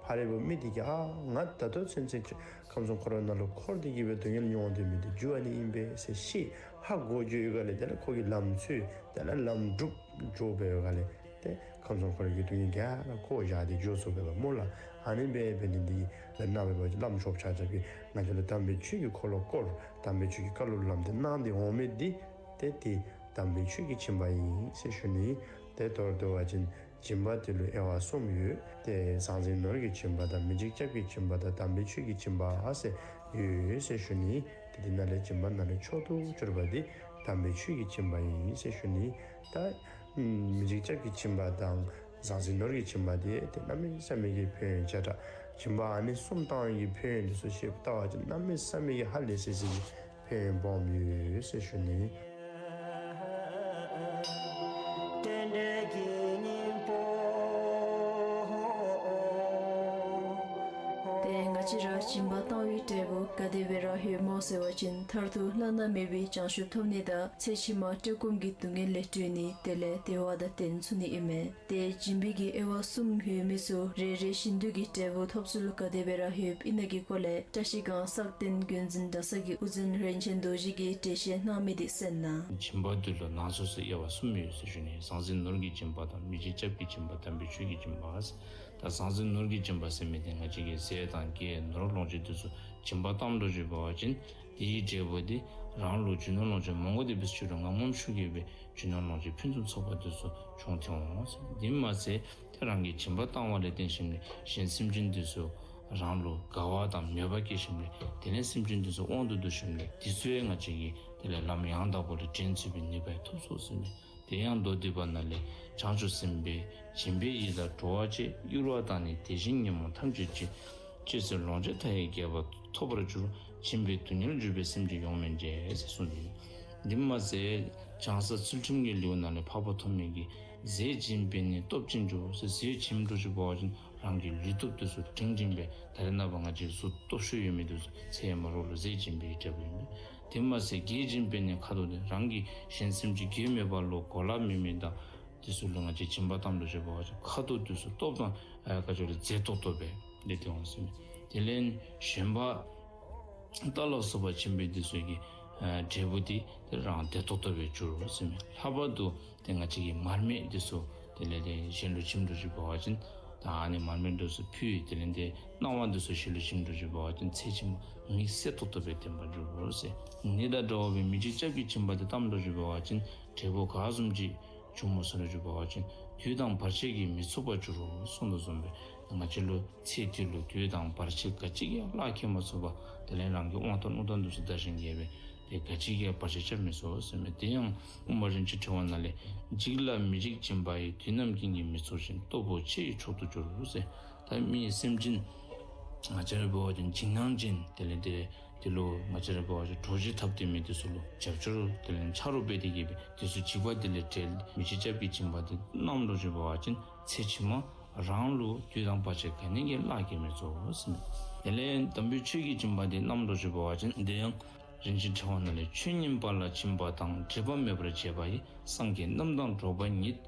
ཕར་ར་འབད་མི་འདི་གིས་ཨ་ང་ད་ལྟོ་ཚུན་ཚོད་ཁམས་གསུམ་འཁོར་བ་ནང་ལུ་འཁོར་ཏེ་གི་སྦེ་སྡུག་བསྔལ་མྱོང་སྡོད་མི་འདི་རྒྱུ་ཨ་ནི་ཨིན་པས་ཟེར་ཤེས་ཧ་གོ་འགྱོ་བའི་སྒང་ལས་དེ་ལས་ཁོ་གིས་ལམ་འཚོལ་དེ་ལས་ལམ་སྒྲུབ་འགྱོ་བའི་སྒང་ལས་ཏེ་ཁམས་གསུམ་འཁོར་བའི་སྡུག་བསྔལ་ག་ར་བཀོ་བཞག་སྟེ་འགྱོ་ཚུགས་པས་སྨོ་ལགས། ཨ་ནི་སྦེ་འབད་ནི་འདི་གིས་ལགས་ནཱ་འབད་བ་ཅིན་བླམ་ཆོསཔ་ཆ་ཁྱབ་ཀྱིས་ང་བཅས་ལུ་དམ་པའི་ཆོས་ཀྱི་འཁོར་ལོ་བསྐོར་དམ་པའི་ཆོས་ཀྱི་བཀའ་སློབ་ལམ་སྟོན་གནང་སྟེ་འོང་མི་འདི་ཏེ་དེ་དམ་པའི་ཆོས་ཀྱི་སྦྱིན་པ་ཨིན་ཟེར་ཞུ་ནི། ཏེ་མདོར་བསྡུ་བ་ཅིན་སྦྱིན་པ་འདི་ལུ་དབྱེ་བ་གསུམ་ཡོད། ཏེ་ཟང་ཟིང་ནོར་གྱི་སྦྱིན་པ་དང་མི་འཇིགས་སྐྱབས་ཀྱི་སྦྱིན་པ་དང་དམ་པའི་ཆོས་ཀྱི་སྦྱིན་པ་ཟེར་ཡོད་ཟེར་ཞུ་ནི། ཏེ་དེ་ནང་ལས་སྦྱིན་པ་ནང་ལས་མཆོག་ཏུ་གྱུར་པ་འདི་དམ་པའི་ཆོས་ཀྱི་སྦྱིན་པ་ཨིན་ཟེར་ཞུ་ནི། ད་མི་འཇིགས་སྐྱབས་ཀྱི་སྦྱིན་པ་དང་ཟང་ཟིང་ནོར་གྱི་སྦྱིན་པ་འདི་ཏེ་གནམ་མེད་ས་མེད་ཀྱི་ཕན་ཡོན་ཆེ་དྲགས། སྦྱིན་པ་ཨ་ནི་གསུམ་བཏང་བའི་ཕན་ཡོན་འདི་ཚུ་ཞིབ་ལྟ་བ་ཅིན་གནམ་མེད་ས་མེད་ཀྱི་ཧ་ལས་སི་སི་གི་ཕན་ཡོན་སྦོམ་ཡོད་ཟེར་ཞུ་ནི། ཏེ་ང་བཅས་ར་སྦྱིན་པ་བཏང་བའི་འབྲས་བུ་ག་དེ་སྦེ་ར་ཡོདཔ་སྨོ་ཟེར་བ་ཅིན་མཐར་ཐུག་བླ་ན་མེད་པའི་བྱང་ཆུབ་ཐོབ་ནི་དང་ཚེ་ཕྱི་མ་བཀྲེས་སྐོམ་གྱི་སྡུག་བསྔལ་ལས་གྲོལ་ནི་དེ་ལས་བདེ་བ་དང་ལྡན་ཚུགས་ནི་ཨིན་མས། ཏེ་སྦྱིན་པའི་གི་དབྱེ་བ་གསུམ་ཡོད་མི་ཚུ་རེ་རེ་བཞིན་དུ་གི་འབྲས་བུ་ཐོབ་ཚུལ་ག་དེ་སྦེ་ར་ཡོདཔ་ཨིན་ན་གི་སྐོར་ལས་བཀྲ་ཤིས་སྒང་སག་སྟེང་དགོན་འཛིན་གྲྭ་ཚང་གི་དབུ་འཛིན་རིན་ཆེན་རྡོ་རྗེ་གིས་འགྲེལ་བཤད་གནང་མི་འདི་གསན་གནང་། སྦྱིན་པ་འདི་ལུ་ནང་སོ་སོའི་དབྱེ་བ་གསུམ་ཡོད་ཟེར་ཞུ་ནི། ཟང་ཟིང་ནོར་གྱི་སྦྱིན་པ་དང་མི་འཇིགས་སྐྱབས་ཀྱི་སྦྱིན་པ་དམ་པའི་ཆོས་ཀྱི་སྦྱིན་པ། ད་ཟང་ཟིང་ནོར་གྱི་སྦྱིན་པ་ཟེར་མི་འདི་ང་བཅས་ཀྱིས་ཟས་དང་གོས་ནོར་ལོངས་སྤྱོད་འདི་ཚུ་སྦྱིན་པ་བཏངམ་འགྱོ་བ་ཅིན་དེའི་འབྲས་བུ་འདི་རང་ལུ་རྒྱུ་ནོར་ལོངས་སྤྱོད་མང་པོ་འདི་འབད་ས་ཅིག་རུང་ངམ་ངམ་ཤུགས་ཀྱིས་སྦེ་རྒྱུ་ནོར་ལོངས་སྤྱོད་ཕུན་སུམ་ཚོགས་པ་འདི་ཚུ་འབྱུང་སྟེ་འོང་ཟེར། འདི་མ་ཚད་ཏེ་རང་གིས་སྦྱིན་པ་བཏང་བ་ལས་བརྟེན་ཞིནམ་ལས་གཞན་སེམས་ཅན་འདི་ཚུ་རང་ལུ་དགའ་བ་དང་མོས་པ་སྐྱེ་ཞིནམ་ལས་དེ་ལས་སེམས་ཅན་འདི་ཚུ་དབང་དུ་བསྡུ་ཞིནམ་ལས་འདི་ཚུ་ཡང་ང་བཅས་ཀྱིས་དེ་ལས་ལམ་ཡང་དག་པ་ལུ་འདྲེན་ཚུགས་པའི་ནུས་པ་ཐོབ་ཚུགས་ཟེར་མས། དེ་ཡང་མདོ་སྡུད་པ་ནང་ལས། བྱང་ཆུབ་སེམས་དཔའི་སྦྱིན་པའི་ཡིད་ལ་འགྲོ་བ་སྤྱད། གཡོ་བ་དང་ནི་དེ་བཞིན་ཉོན་མོངས་ཐམས་ཅད་སྤྱད། སྤྱོད་ཚེ་ལོངས་སྤྱོད་མཐའ་ཡས་རྒྱས་པ་ཐོབ་པར་འགྱུར། སྦྱིན་པས་སྡུག་བསྔལ་འཇུག་པའི་སེམས་ཅན་ཡོངས་སྨིན་བྱེད། ཟེར་གསུངས་ཏེ། འདི་མ་ཚད་བྱང་ས་ཚུལ་ཁྲིམས་ཀྱི་ལེའུ་ནང་ལས་འཕགས་པ་ཐོགས་མེད་ཀྱིས་ཟས་སྦྱིན་པས་ནི་སྟོབས་ཅན་འགྱུར་ཟེར། ཟས་བྱིནམ་འགྱོ་བ་ཅིན་རང་གི་ལུས་སྟོབས་འདི་ཚུ་སྒྲིང་སྒྲིང་སྦེ་ད་རེས་ནངས་པ་ང་བཅས་གཟུགས་སྟོབས་ཤུགས་ཡོད་མི་འདི་ཚུ་ཚེ་ཧེ་མ་རོགས་ལུ་ཟས་སྦྱིན་པའི་འབྲས་བུ་ཨིན་པས། དེ་མ་ཚད་གྱིས་སྦྱིན་པས་ནི་ཁ་དོག་ལྡན། རང་གིས་གཞན་སེམས་ཅན་གྱིས་མེད་པ་ལུ་གོ་ལ་མེད་མི་དང་འདི་ཚུ་ལུ་ང་བཅས་སྦྱིན་པ་བཏངམ་འགྱོ་བ་ཅིན་ཁ་དོག་འདི་ཚུ་སྟོབས་དང་ཨ་ཁ་ཅོག་ལུ་མཛེས་ཏོག་ཏོ་སྦེ་སླེབས་ཏེ་འོང་ཟེར་མས། དེ་ལས་གཞོན་པ་རྟ་ལ་སོགས་པ་བྱིན་པས་འདི་ཚུ་གི་ཨ་འབྲས་བུ་འདི་རང་བདེ་ཏོག་ཏོ་སྦེ་འགྱུར་ཟེར་མས། ལྷག་པར་དུ་ཏེ་ང་བཅས་ཀྱི་མར་མེ་འདི་ཚུ་དེ་ལས་ཏེ་གཞན་ལུ་བྱིནམ་འགྱོ་བ་ཅིན་ད་ ཨ་ནི་མར་མེ་འདི་ཚུ་ཕུལ། དེ་ལས་ཏེ་སྣང་བ་འདི་ཚུ་ཞི་ལུ་ཞིམ་འགྱོ་ཞིནམ་འབད་བ་ཅིན་ཚེ་ཕྱི་མ་མིག་གསལ་ཏོག་ཏོ་སྦེ་སྟོན་པར་འགྱུར་རོ་ཟེར། ནི་དང་འདྲ་བ་སྦེ་མི་འཇིགས་སྐྱབས་ཀྱི་སྦྱིན་པ་འདི་བཏངམ་འགྱོ་ཞིནམ་འབད་བ་ཅིན་འབྲས་བུ་ག་བཟུམ་ཅིག་འབྱུངམ་སྨོ་ཟེར་ཞིནམ་འབད་བ་ཅིན་དུས་དང་བར་ཆད་ཀྱིས་མི་ཚུགས་པར་འགྱུར་རོ་གསུངས་དོ་བཟུམ་སྦེ་ང་བཅས་ལུ་ཚེ་འདི་ལུ་དུས་དང་བར་ཆད་ག་ཅི་གིས་ཡང་གླགས་ཁེལ་མ་ཚུགས་པར་དེ་ལས་རང་གི་དབང་ཐང་རྣོ་ཐང་འདི་ཚུ་དར་ཞིང་རྒྱས་པའི་ཏེ་ག་ཅི་གིས་ཡང་བར་ཆད་རྐྱབ་མི་ཚུགས་ཟེར་མས། དེ་ཡང་དབུ་མ་རིན་ཆེན་ཕྲེང་བ་ནང་ལས། འཇིགས་ལ་མི་འཇིགས་སྦྱིན་པ་ཡིས། དུས་རྣམས་ཀུན་གྱིས་མི་ཚུགས་ཤིང་། སྟོབས་པོ་ཆེ་ཡི་མཆོག་ཏུ་གྱུར་ཟེར། ད་མི་སེམས་ཅན་ང་བཅས་ར་འབད་བ་ཅིན་འཇིགས་སྣང་ཅན་དེ་ལས་ཏེ་དེ་ལུ་ང་བཅས་ར་འབད་བ་ཅིན་དྲོ་སྐྱིད་འཐབ་སྟེ་མི་འདི་ཚུ་ལུ་རྒྱབ་སྐྱོར་དེ་ལས་ཆ་རོགས་འབད་དེ་གི་སྦེ་དེ་ཚུ་འཇིགས་པ་དེ་ལས་བསྒྲལ། མི་འཇིགས་སྐྱབས་ཀྱི་སྦྱིན་པ་འདི་བཏངམ་འགྱོ་ཞིནམ་འབད་བ་ཅིན་ཚེ་ཕྱི་མ་རང་ལུ་དུས་དང་བར་ཆད་ག་ནི་གིས་གླགས་ཁེལ་མི་ཚུགས་ཟེར་མས། དེ་ལས་དམ་པའི་ཆོས་ཀྱི་སྦྱིན་པ་འདི་བཏངམ་འགྱོ་ཞིནམ་འབད་བ་ཅིན་དེ་ཡང་རིན་ཆེན་ཕྲེང་བ་ནང་ལས། ཆོས་ཉན་པ་ལ་སྦྱིན་པ་དང་། འབྲལ་བ་མེད་པར་བྱེད་པ་ཡིས། སངས་རྒྱས་རྣམས་དང་འགྲོགས་པ་ཉིད།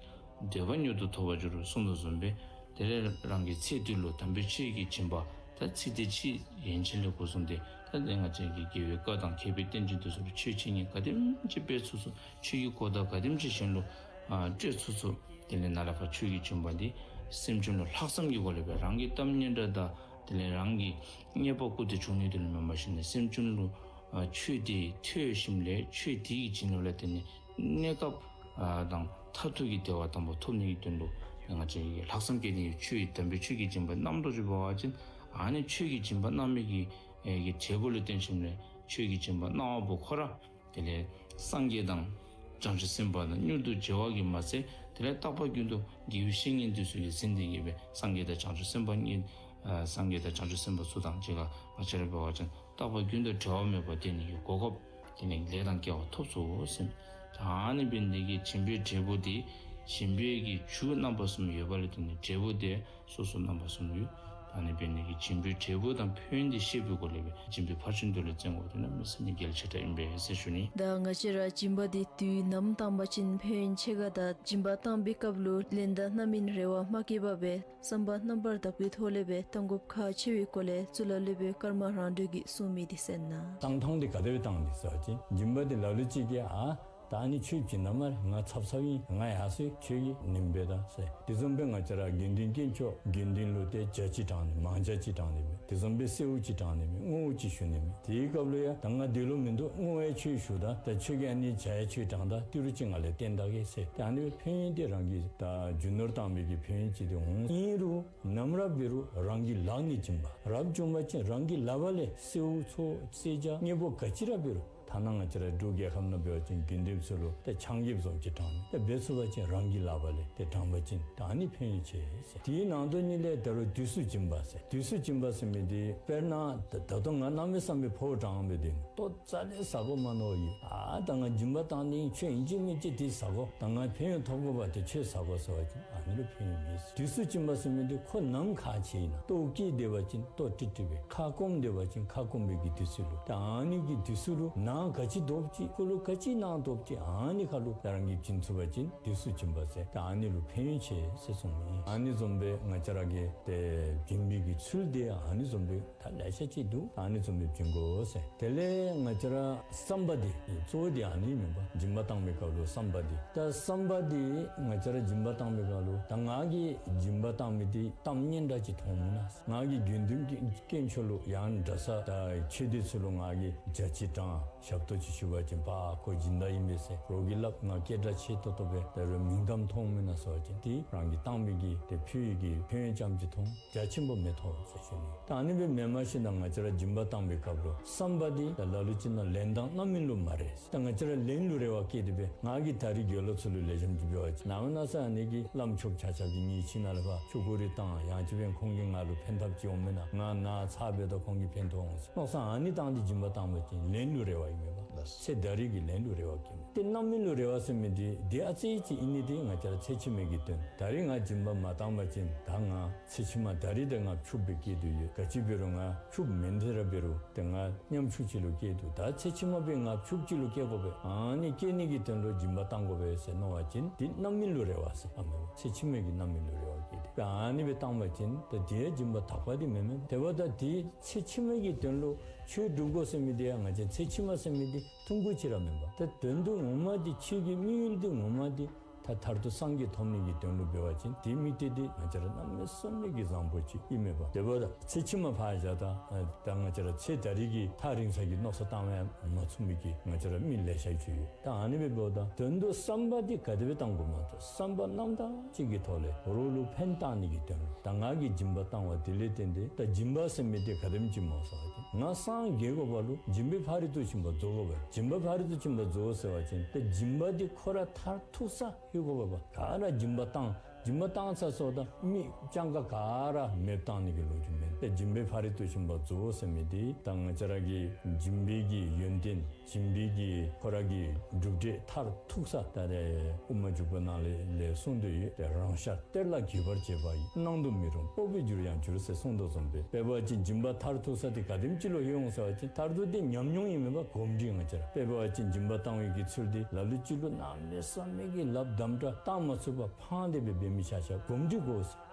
འདོད་པ་མྱུར་དུ་ཐོབ་པར་འགྱུར་རོ་གསུངས་དོ་བཟུམ་སྦེ། དེ་ལས་རང་གི་ཚེ་འདི་ལུ་དམ་པའི་ཆོས་ཀྱི་སྦྱིན་པ་ད་ཚེ་འདི་ཕྱི་ཡན་ཆད་ལས་འགོ་བཟུང་སྟེ་ད་ང་བཅས་ཀྱི་རྒྱལ་བའི་བཀའ་དང་མཁས་པའི་བསྟན་བཅོས་འདི་ཚུ་ལུ་ཆོས་འཆད་ཉན་ག་དེམ་ཅིག་འབད་ཚུགས་ཚུགས། ཆོས་ཀྱི་གོ་བརྡ་ག་དེམ་ཅིག་གཞན་ལུ་ཨ་སྤྲོད་ཚུགས་ཚུགས། དེ་ལས་ནཱ་ལས་ཕར་ཆོས་ཀྱི་སྦྱིན་པ་འདི་སེམས་ཅན་ལུ་ལྷག་བསམ་གྱི་སྒོ་ལས་སྦེ་རང་གི་གཏམ་སྙན་གྲགས་དང་དེ་ལས་རང་གི་རྙེད་པ་རྐུ་སྟེ་བྱུང་ནི་དེ་ལུ་མེན་པར་ཞིནམ་ལས་སེམས་ཅན་ལུ་ཨ་ཆོས་འདི་ཐོས་ཞིནམ་ལས་ཆོས་འདི་གི་བྱིན་རླབས་ལ་བརྟེན་ནས་གནས་སྐབས་ཨ་དང་མཐར་ཐུག་གི་བདེ་བ་དམ་པ་ཐོབ་ནི་གི་དོན་ལུ་ང་བཅས་ཀྱིས་ལྷག་བསམ་བསྐྱེད་ནི་ཆོས་དམ་པའི་ཆོས་ཀྱི་སྦྱིན་པ་བཏངམ་འགྱོ་ཞིནམ་འབད་བ་ཅིན་ཨ་ནི་ཆོས་ཀྱི་སྦྱིན་པ་གནང་མི་གི་ཨེ་གི་འབྲས་བུ་ལུ་བརྟེན་ཞིནམ་ལས་ཆོས་ཀྱི་སྦྱིན་པ་གནང་བ་པོ་ཁོ་ར་དེ་ལས་སངས་རྒྱས་དང་བྱང་ཆུབ་སེམས་དཔའ་དང་མྱུར་དུ་མཇལ་བ་གིས་མ་ཚད་དེ་ལས་རྟག་པ་རྒྱུན་དུ་དགེ་བའི་བཤེས་གཉེན་འདི་ཚུ་གིས་གཟིགས་ཏེ་གི་སྦེ་སངས་རྒྱས་དང་བྱང་ཆུབ་སེམས་དཔའ་གཉིས་ཨ་སངས་རྒྱས་དང་བྱང་ཆུབ་སེམས་དཔའ་ཚུ་དང་གཅིག་ཁར་ང་བཅས་ར་འབད་བ་ཅིན་རྟག་པ་རྒྱུན་དུ་འབྲལ་བ་མེད་པར་སྡོད་ནི་གི་གོ་སྐབས་དེ་ལས་ལས་དང་སྐལ་བ་ཐོབ་ཚུགས་ཟེར་མས། ད་ཨ་ནི་འབད་ནི་དེ་གིས་སྦྱིན་པའི་འབྲས་བུ་འདི་སྦྱིན་པའི་གི་རྒྱུ་རྣམ་པ་གསུམ་ཡོད་པ་ལས་བརྟེན་ནས་འབྲས་བུ་དེ་སོ་སོ་རྣམ་པ་གསུམ་ཡོད། ད་ཨ་ནི་འབད་ནི་དེ་གིས་སྦྱིན་པའི་འབྲས་བུ་དང་ཕན་ཡོན་འདི་ཤེས་པའི་སྒོ་ལས་སྦེ་སྦྱིན་པའི་ཕར་ཕྱིན་མདོ་ལས་བཙན་དགོ་དེ་ནི་མི་སེམས་ནི་གལ་ཆེ་དྲགས་ཨིན་པས་ཟེར་ཞུ་ནི། ད་ང་བཅས་ར་སྦྱིན་པ་འདི་དུས་ནམ་བཏང་པ་ཅིན་ཕན་ཡོན་ཆེ་ག་དང་སྦྱིན་པ་བཏང་པའི་སྐབས་ལུ་ལན་དང་རྣམ་སྨིན་རེ་བ་མ་བསྐྱེད་པར་སྦེ་བསམ་པ་རྣམ་པར་དག་པའི་ཐོག་ལས་སྦེ་བཏང་དགོཔ་ཁག་ཆེ་བའི་སྐོར་ལས་གཙུག་ལག་སློབ་དཔོན་ཀརྨ་རང་གྲོལ་གྱིས་གསུངས་མི་འདི་གསན་གནང་། བཏང་ཐངས་འདི་ག་དེ་སྦེ་བཏང་ནི་ཟེར་བ་ཅིན་སྦྱིན་པ་འདི་ལ་ལུ་ཅིག་གིས་ཨ་ད་ཨ་ནི་ཁྱོད་བྱིན་ན་མ་རེ་ང་ཚབ་ཚབ་ཨིན་ང་ཡར་སོ་ཡི་ཁྱོད་ཀྱིས་ཉན་པས་ད་ཟེར། དེ་བཟུམ་སྦེ་ང་བཅས་ར་དགེ་འདུན་དཀོན་མཆོག་དགེ་འདུན་ལུ་ཏེ་ཇ་ཅིག་དྲང་ནི་མང་ཇ་ཅིག་དྲང་ནི་མས། དེ་བཟུམ་སྦེ་སེའུ་ཅིག་དྲང་ནི་མས། སྔོ་བོ་ཅིག་ཞུ་ནི་མས། དེའི་སྐབས་ལུ་ཡང་ད་ང་འདི་ལུ་མིན་འདུག། སྔོ་བོ་ཡང་ཁྱོད་ཞུ་ད། ད་ཁྱོད་ཀྱིས་ཨ་ནི་ཇ་ཡང་ཁྱོད་དྲང་ད། ཏི་རུ་ཅིག་ང་ལས་བཏོན་ད་གེ་ཟེར། ད་ཨ་ནི་སྦེ་ཕན་ཡོན་འདི་རང་གིས་ད་རྒྱུ་ནོར་བཏང་མི་གི་ཕན་ཡོན་ཅིག་འདི་འོང་། ཨིན་རུང་ནམ་ར་འབད་རུང་རང་གི་ལག་ནས་བྱིན་པ་རབ་བྱུང་པ་ཅིན་རང་གི་ལག་པ་ལས་སེའུ་ཚོ་སེར་ཇ་སྔོ་པོ་ག་ཅི་ར་འབད་རུང་ཐ་ན་ང་བཅས་ར་འབྲུག་རྒྱལ་ཁབ་ནང་འབད་བ་ཅིན་དགེ་འདུན་ཚུ་ལུ་ཏེ་ཆང་ཀེཔ་བཟུམ་ཅིག་དྲང་ནི་ཏེ་འབད་ཚུགས་པ་ཅིན་རང་གི་ལག་པ་ལས་ཏེ་དྲང་པ་ཅིན་ད་ཨ་ནི་ཕན་ཡོན་ཆེ་ཟེར། དེའི་ནང་དོན་ཉིད་ལས་ད་རུང་དུས་སུ་སྦྱིན་པ་ཟེར། དུས་སུ་སྦྱིན་པ་ཟེར་མི་འདི་དཔེར་ན་ད་ད་ལྟོ་ང་གནམ་མེད་ས་མེད་ཕོཝ་དྲངས་སྦེ་སྡོད་ནུག། ལྟོ་རྩ་ལས་ཟ་དགོ་མ་མནོ་ཡི། ཨ་ད་ང་སྦྱིན་པ་བཏང་ནི་ཨིན་ཁྱོད་ཨིན་ཅི་མིན་ཅི་འདི་ཟ་དགོ། ད་ང་ཕན་ཡོན་ཐོབ་དགོ་པ་ཏེ་ཁྱོད་ཟ་དགོ་ཟེར་བ་ཅིན་ཨ་ནི་ལུ་ཕན་ཡོན་མེད་ཟེར། དུས་སུ་སྦྱིན་པ་ཟེར་མི་འདི་ཁོ་ནམ་ཁ་ཕྱེ་ཨིན་ན་ལྟོ་བཀྱེས་སྡོད་པ་ཅིན་ལྟོ་ཀྲིག་ཀྲི་སྦེ་ཁ་སྐོམ་སྡོད་པ་ཅིན་ཁ་སྐོམ་པའི་གི་དུས་ཚོད་ལུ་ད་ཨ་ནི་གི་དུས་ཚོད་ལུ་ནང་ག་ཅི་འདོད་ཅི་ཁོ་ལུ་ག་ཅི་གནང་འདོད་ཅི་ཨ་ནི་ཁ་ལུ་ད་རང་གིས་བྱིན་ཚུགས་པ་ཅིན་དུས་སུ་སྦྱིན་པ་ཟེར། ད་ཨ་ནི་ལུ་ཕན་ཡོན་ཆེ་ཟེར་གསུངས་མི་ཨ་ནི་བཟུམ་སྦེ་ང་བཅས་ར་གིས་ཏེ་སྦྱིན་པའི་གི་ཚུལ་འདི་ཨ་ནི་བཟུམ་སྦེ་ད་ལེ་ཤ་ཅིག་འདུག། ཨ་ནི་བཟུམ་སྦེ་བྱིན་དགོ་ཟེར། དེ་ལས་ང་བཅས་ར་བསམ་པ་འདི་གཙོ་བོ་འདི་ཨ་ནི་མེན་པ། སྦྱིན་པ་བཏང་བའི་སྐབས་ལུ་བསམ་པ་འདི་ད་བསམ་པ་འདི་ང་བཅས་ར་སྦྱིན་པ་བཏང་བའི་སྐབས་ལུ་ད་ང་གིས་སྦྱིན་པ་བཏང་མི་འདི་གཏམ་སྙན་གྲགས་ཅིག་མཐོངམ་ཨིན་ན། ང་གིས་དགེ་འདུན་དཀོན་མཆོག་ལུ་ཡང་གྲྭ་ས་ད་ཆོས་སྡེ་ཚུ་ལུ་ང་གིས་ཇ་ཅིག་དྲང་ཞབས་ཏོག་ཅིག་ཞུ་བ་ཅིན་པ་ཁོ་སྦྱིན་བདག་ཨིན་པས་ཟེར་རོགས་ཀྱིས་སླབ། ང་སྐད་གྲགས་ཆེ་ཏོག་ཏོ་སྦེ་ད་རུང་མིང་གཏམ་མཐོངམ་ཨིན་ན་ཟེར་བ་ཅིན་འདི་རང་གིས་བཏང་བའི་གི་ཏེ་ཕུལ་བའི་གི་ཕན་ཡོན་ཙམ་ཅིག་མཐོང་། རྒྱ་ཆེན་པོ་མི་མཐོང་ཟེར་ཞུ་ནི། ད་ཨ་ནི་སྦེ་མེན་མ་གཞི་ད་ང་བཅས་ར་སྦྱིན་པ་བཏང་བའི་སྐབས་ལུ་བསམ་པ་འདི་ད་ལ་ལུ་ཅིག་ནང་ལན་དང་རྣམ་སྨིན་ལུ་མ་རེ། ད་ང་བཅས་ར་ལན་ལུ་རེ་བ་བསྐྱེད་དེ་སྦེ་ང་གིས་ད་རིས་དགེ་སློང་ཚུ་ལུ་ལེགས་ཤོམ་ཅིག་འབད་བ་ཅིན་ནངས་པ་གནངས་ཚེ་ཨ་ནི་གི་བླམ་ཆོསཔ་ཆ་ཁྱབ་ཀྱིས་ངེའི་ཁྱིམ་ནང་ལས་ཕར་ཆོ་ག་རེ་བཏང་ཡང་ཅིན་འབདན་ཁོང་གིས་ང་ལུ་ཕན་ཐབས་ཅིག་འོང་མེན་ན། ང་ནཱ་ཚར་འབད་དོ་ཁོང་གིས་ཕན་ཐོགས་འོང་ཟེར་མནོ་བསམ་ཨ་ནི་བཏང་སྟེ་སྦྱིན་པ་བཏང་བ་ཅིན་ལན་ལུ་རེ་བ་ཨིན་མས་པ། ལགས། ཚེ་ད་རིས་ཀྱི་ལན་ལུ་རེ་བ་བསྐྱེད་མི་ཏེ་རྣམ་སྨིན་ལུ་རེ་བ་ཟེར་མི་འདི་འདི་ཨ་ཙི་ཅིག་ཨིན་ནི་འདི་ང་བཅས་ར་ཚེ་ཕྱི་མའི་གི་དོན། ད་རིས་ང་སྦྱིན་པ་མ་བཏང་བ་ཅིན་ད་ང་ཚེ་ཕྱི་མ་ད་རིས་ད་ང་ཕྱུགཔོ་སྦེ་སྐྱེ་དོ་ཡོད། ག་ཅི་འབད་རུང་ང་ཕྱུགཔོ་མེན་ཏེ་ར་འབད་རུང་ཏེ་ང་ཉམ་ཆུང་ཅིག་ལུ་སྐྱེ་དོ། ད་ཚེ་ཕྱི་མ་འབད་ང་ཕྱུགཔོ་ཅིག་ལུ་སྐྱེ་དགོ་པས། ཨ་ནི་སྐྱེ་ནི་གི་དོན་ལུ་སྦྱིན་པ་བཏང་དགོ་པས་ཟེར་མནོ་བ་ཅིན་འདི་རྣམ་སྨིན་ལུ་རེ་བ་ཟེར་ཨིན་མས། ཚེ་ཕྱི་མའི་གི་རྣམ་སྨིན་ལུ་རེ་བ་བསྐྱེད་དེ་ཨ་ནི་སྦེ་བཏང་བ་ཅིན་ད་འདི་ཡང་སྦྱིན་པ་དག་པ་འདི་མེན་མས། དེ་འབདཝ་ད་འདི་ཚེ་ཕྱི་མའི་གི་དོན་ལུ་ཆོས་སྒྲུབ་དགོ་ཟེར་མི་འདི་ཡང་ང་བཅས་ཚེ་ཕྱི་མ་ཟེར་མི་འདི་ཐུང་ཀུ་ཅིག་ར་མེན་པ། ད་དོན་དུ་ངོ་མ་འདི་ཆོས་ཀྱི་དམིགས་ཡུལ་འདི་ངོ་མ་འདི་ད་ ད་མཐར་ཐུག་སངས་རྒྱས་ཐོབ་ནི་གི་དོན་ལུ་འབད་བ་ཅིན་དེ་དམིགས་གཏད་འདི་ང་བཅས་ར་གནམ་མེད་ས་མེད་ཀྱི་བཟང་པོ་ཅིག་ཨིན་མས་པ། དེ་འབདཝ་ད་ཚེ་ཕྱི་མ་ཕར་བཞག་ད་ཨ་ད་ང་བཅས་ར་ཚེ་ད་རེས་ཀྱི་ཐག་རིང་ས་གི་མནོ་བསམ་བཏང་བ་ཡང་མ་ཚུགས་མི་གི་ང་བཅས་ར་མི་ལེ་ཤ་ཅིག་ཡོད། ད་ཨ་ནི་སྦེ་འབདཝ་ད་དོན་དུ་བསམ་པ་འདི་ག་དེ་སྦེ་བཏང་དགོཔ་སྨོ་ཟེར་བསམ་པ་རྣམ་དག་ཅིག་གི་ཐོག་ལས་རོགས་ལུ་ཕན་བཏགས་ནི་གི་དོན་ལུ་ད་ང་གིས་སྦྱིན་པ་བཏང་བ་དེ་ལས་བརྟེན་ཏེ། ད་སྦྱིན་པ་ཟེར་མི་འདི་ག་དེམ་ཅིག་སྨོ་ཟེར་བ་ཅིན་ང་སངས་རྒྱས་དགོ་པ་ལུ་སྦྱིན་པའི་ཕ་རོལ་ཏུ་ཕྱིན་པ་རྫོགས་དགོ་པས། སྦྱིན་པ་ཕ་རོལ་ཏུ་ཕྱིན་པ་རྫོགས་ཟེར་བ་ཅིན་ད་སྦྱིན་པ་འདི་ཁོ་ར་མཐར་ཐུག་ས་ལྷོད་དགོ་པས། ག་ར་སྦྱིན་པ་བཏང་སྦྱིན་པ་བཏང་ཚར་སོང་ད་མི་སྤྱང་ཀ་ག་ར་མེདཔ་བཏང་ནི་གི་ལོ་རྒྱུས་མེད། ཏེ་སྦྱིན་པའི་ཕ་རོལ་ཏུ་ཕྱིན་པ་རྫོགས་ཟེར་མི་འདི་ད་ང་བཅས་ར་གི་སྦྱིན་པའི་གི་ཡོན་ཏན་སྦྱིན་པའི་གི་ཁོ་ར་གི་གྲུབ་འབྲས་མཐར་ཐུག་ས་ད་རེས་དབུ་མ་འཇུག་པ་ནང་ལས་ལས་གསུངས་དོ་ཡོད། ཏེ་རང་ཤར་གཏེར་ལ་གྱུར་པར་བྱེད་པ་ཡིས། སྣང་དུ་མི་རུང་སྤོབས་པའི་རྒྱུར་ཡང་འགྱུར་ཟེར་གསུངས་དོ་བཟུམ་སྦེ། དཔེ་འབད་བ་ཅིན་སྦྱིན་པ་མཐར་ཐུག་ས་འདི་ག་དེམ་ཅིག་ལུ་ལྷོད་འོང་ཟེར་བ་ཅིན་མཐར་ཐུག་འདི་ཉམས་མྱོང་ཨིན་མས་པ། གོམས་འདྲིས་ང་བཅས་ར་དཔེ་འབད་བ་ཅིན་སྦྱིན་པ་བཏང་བའི་གི་ཚུལ་འདི་ལ་ལུ་ཅིག་ལུ་གནམ་མེད་ས་མེད་ཀྱི་ལགཔ་དམ་དྲགས་བཏང་མ་ཚུགས་པར་ཕངས་ཏེ་སྦེ་འབད་མི་ཆ་ཁྱབ་གོམས་འདྲིས་དགོ།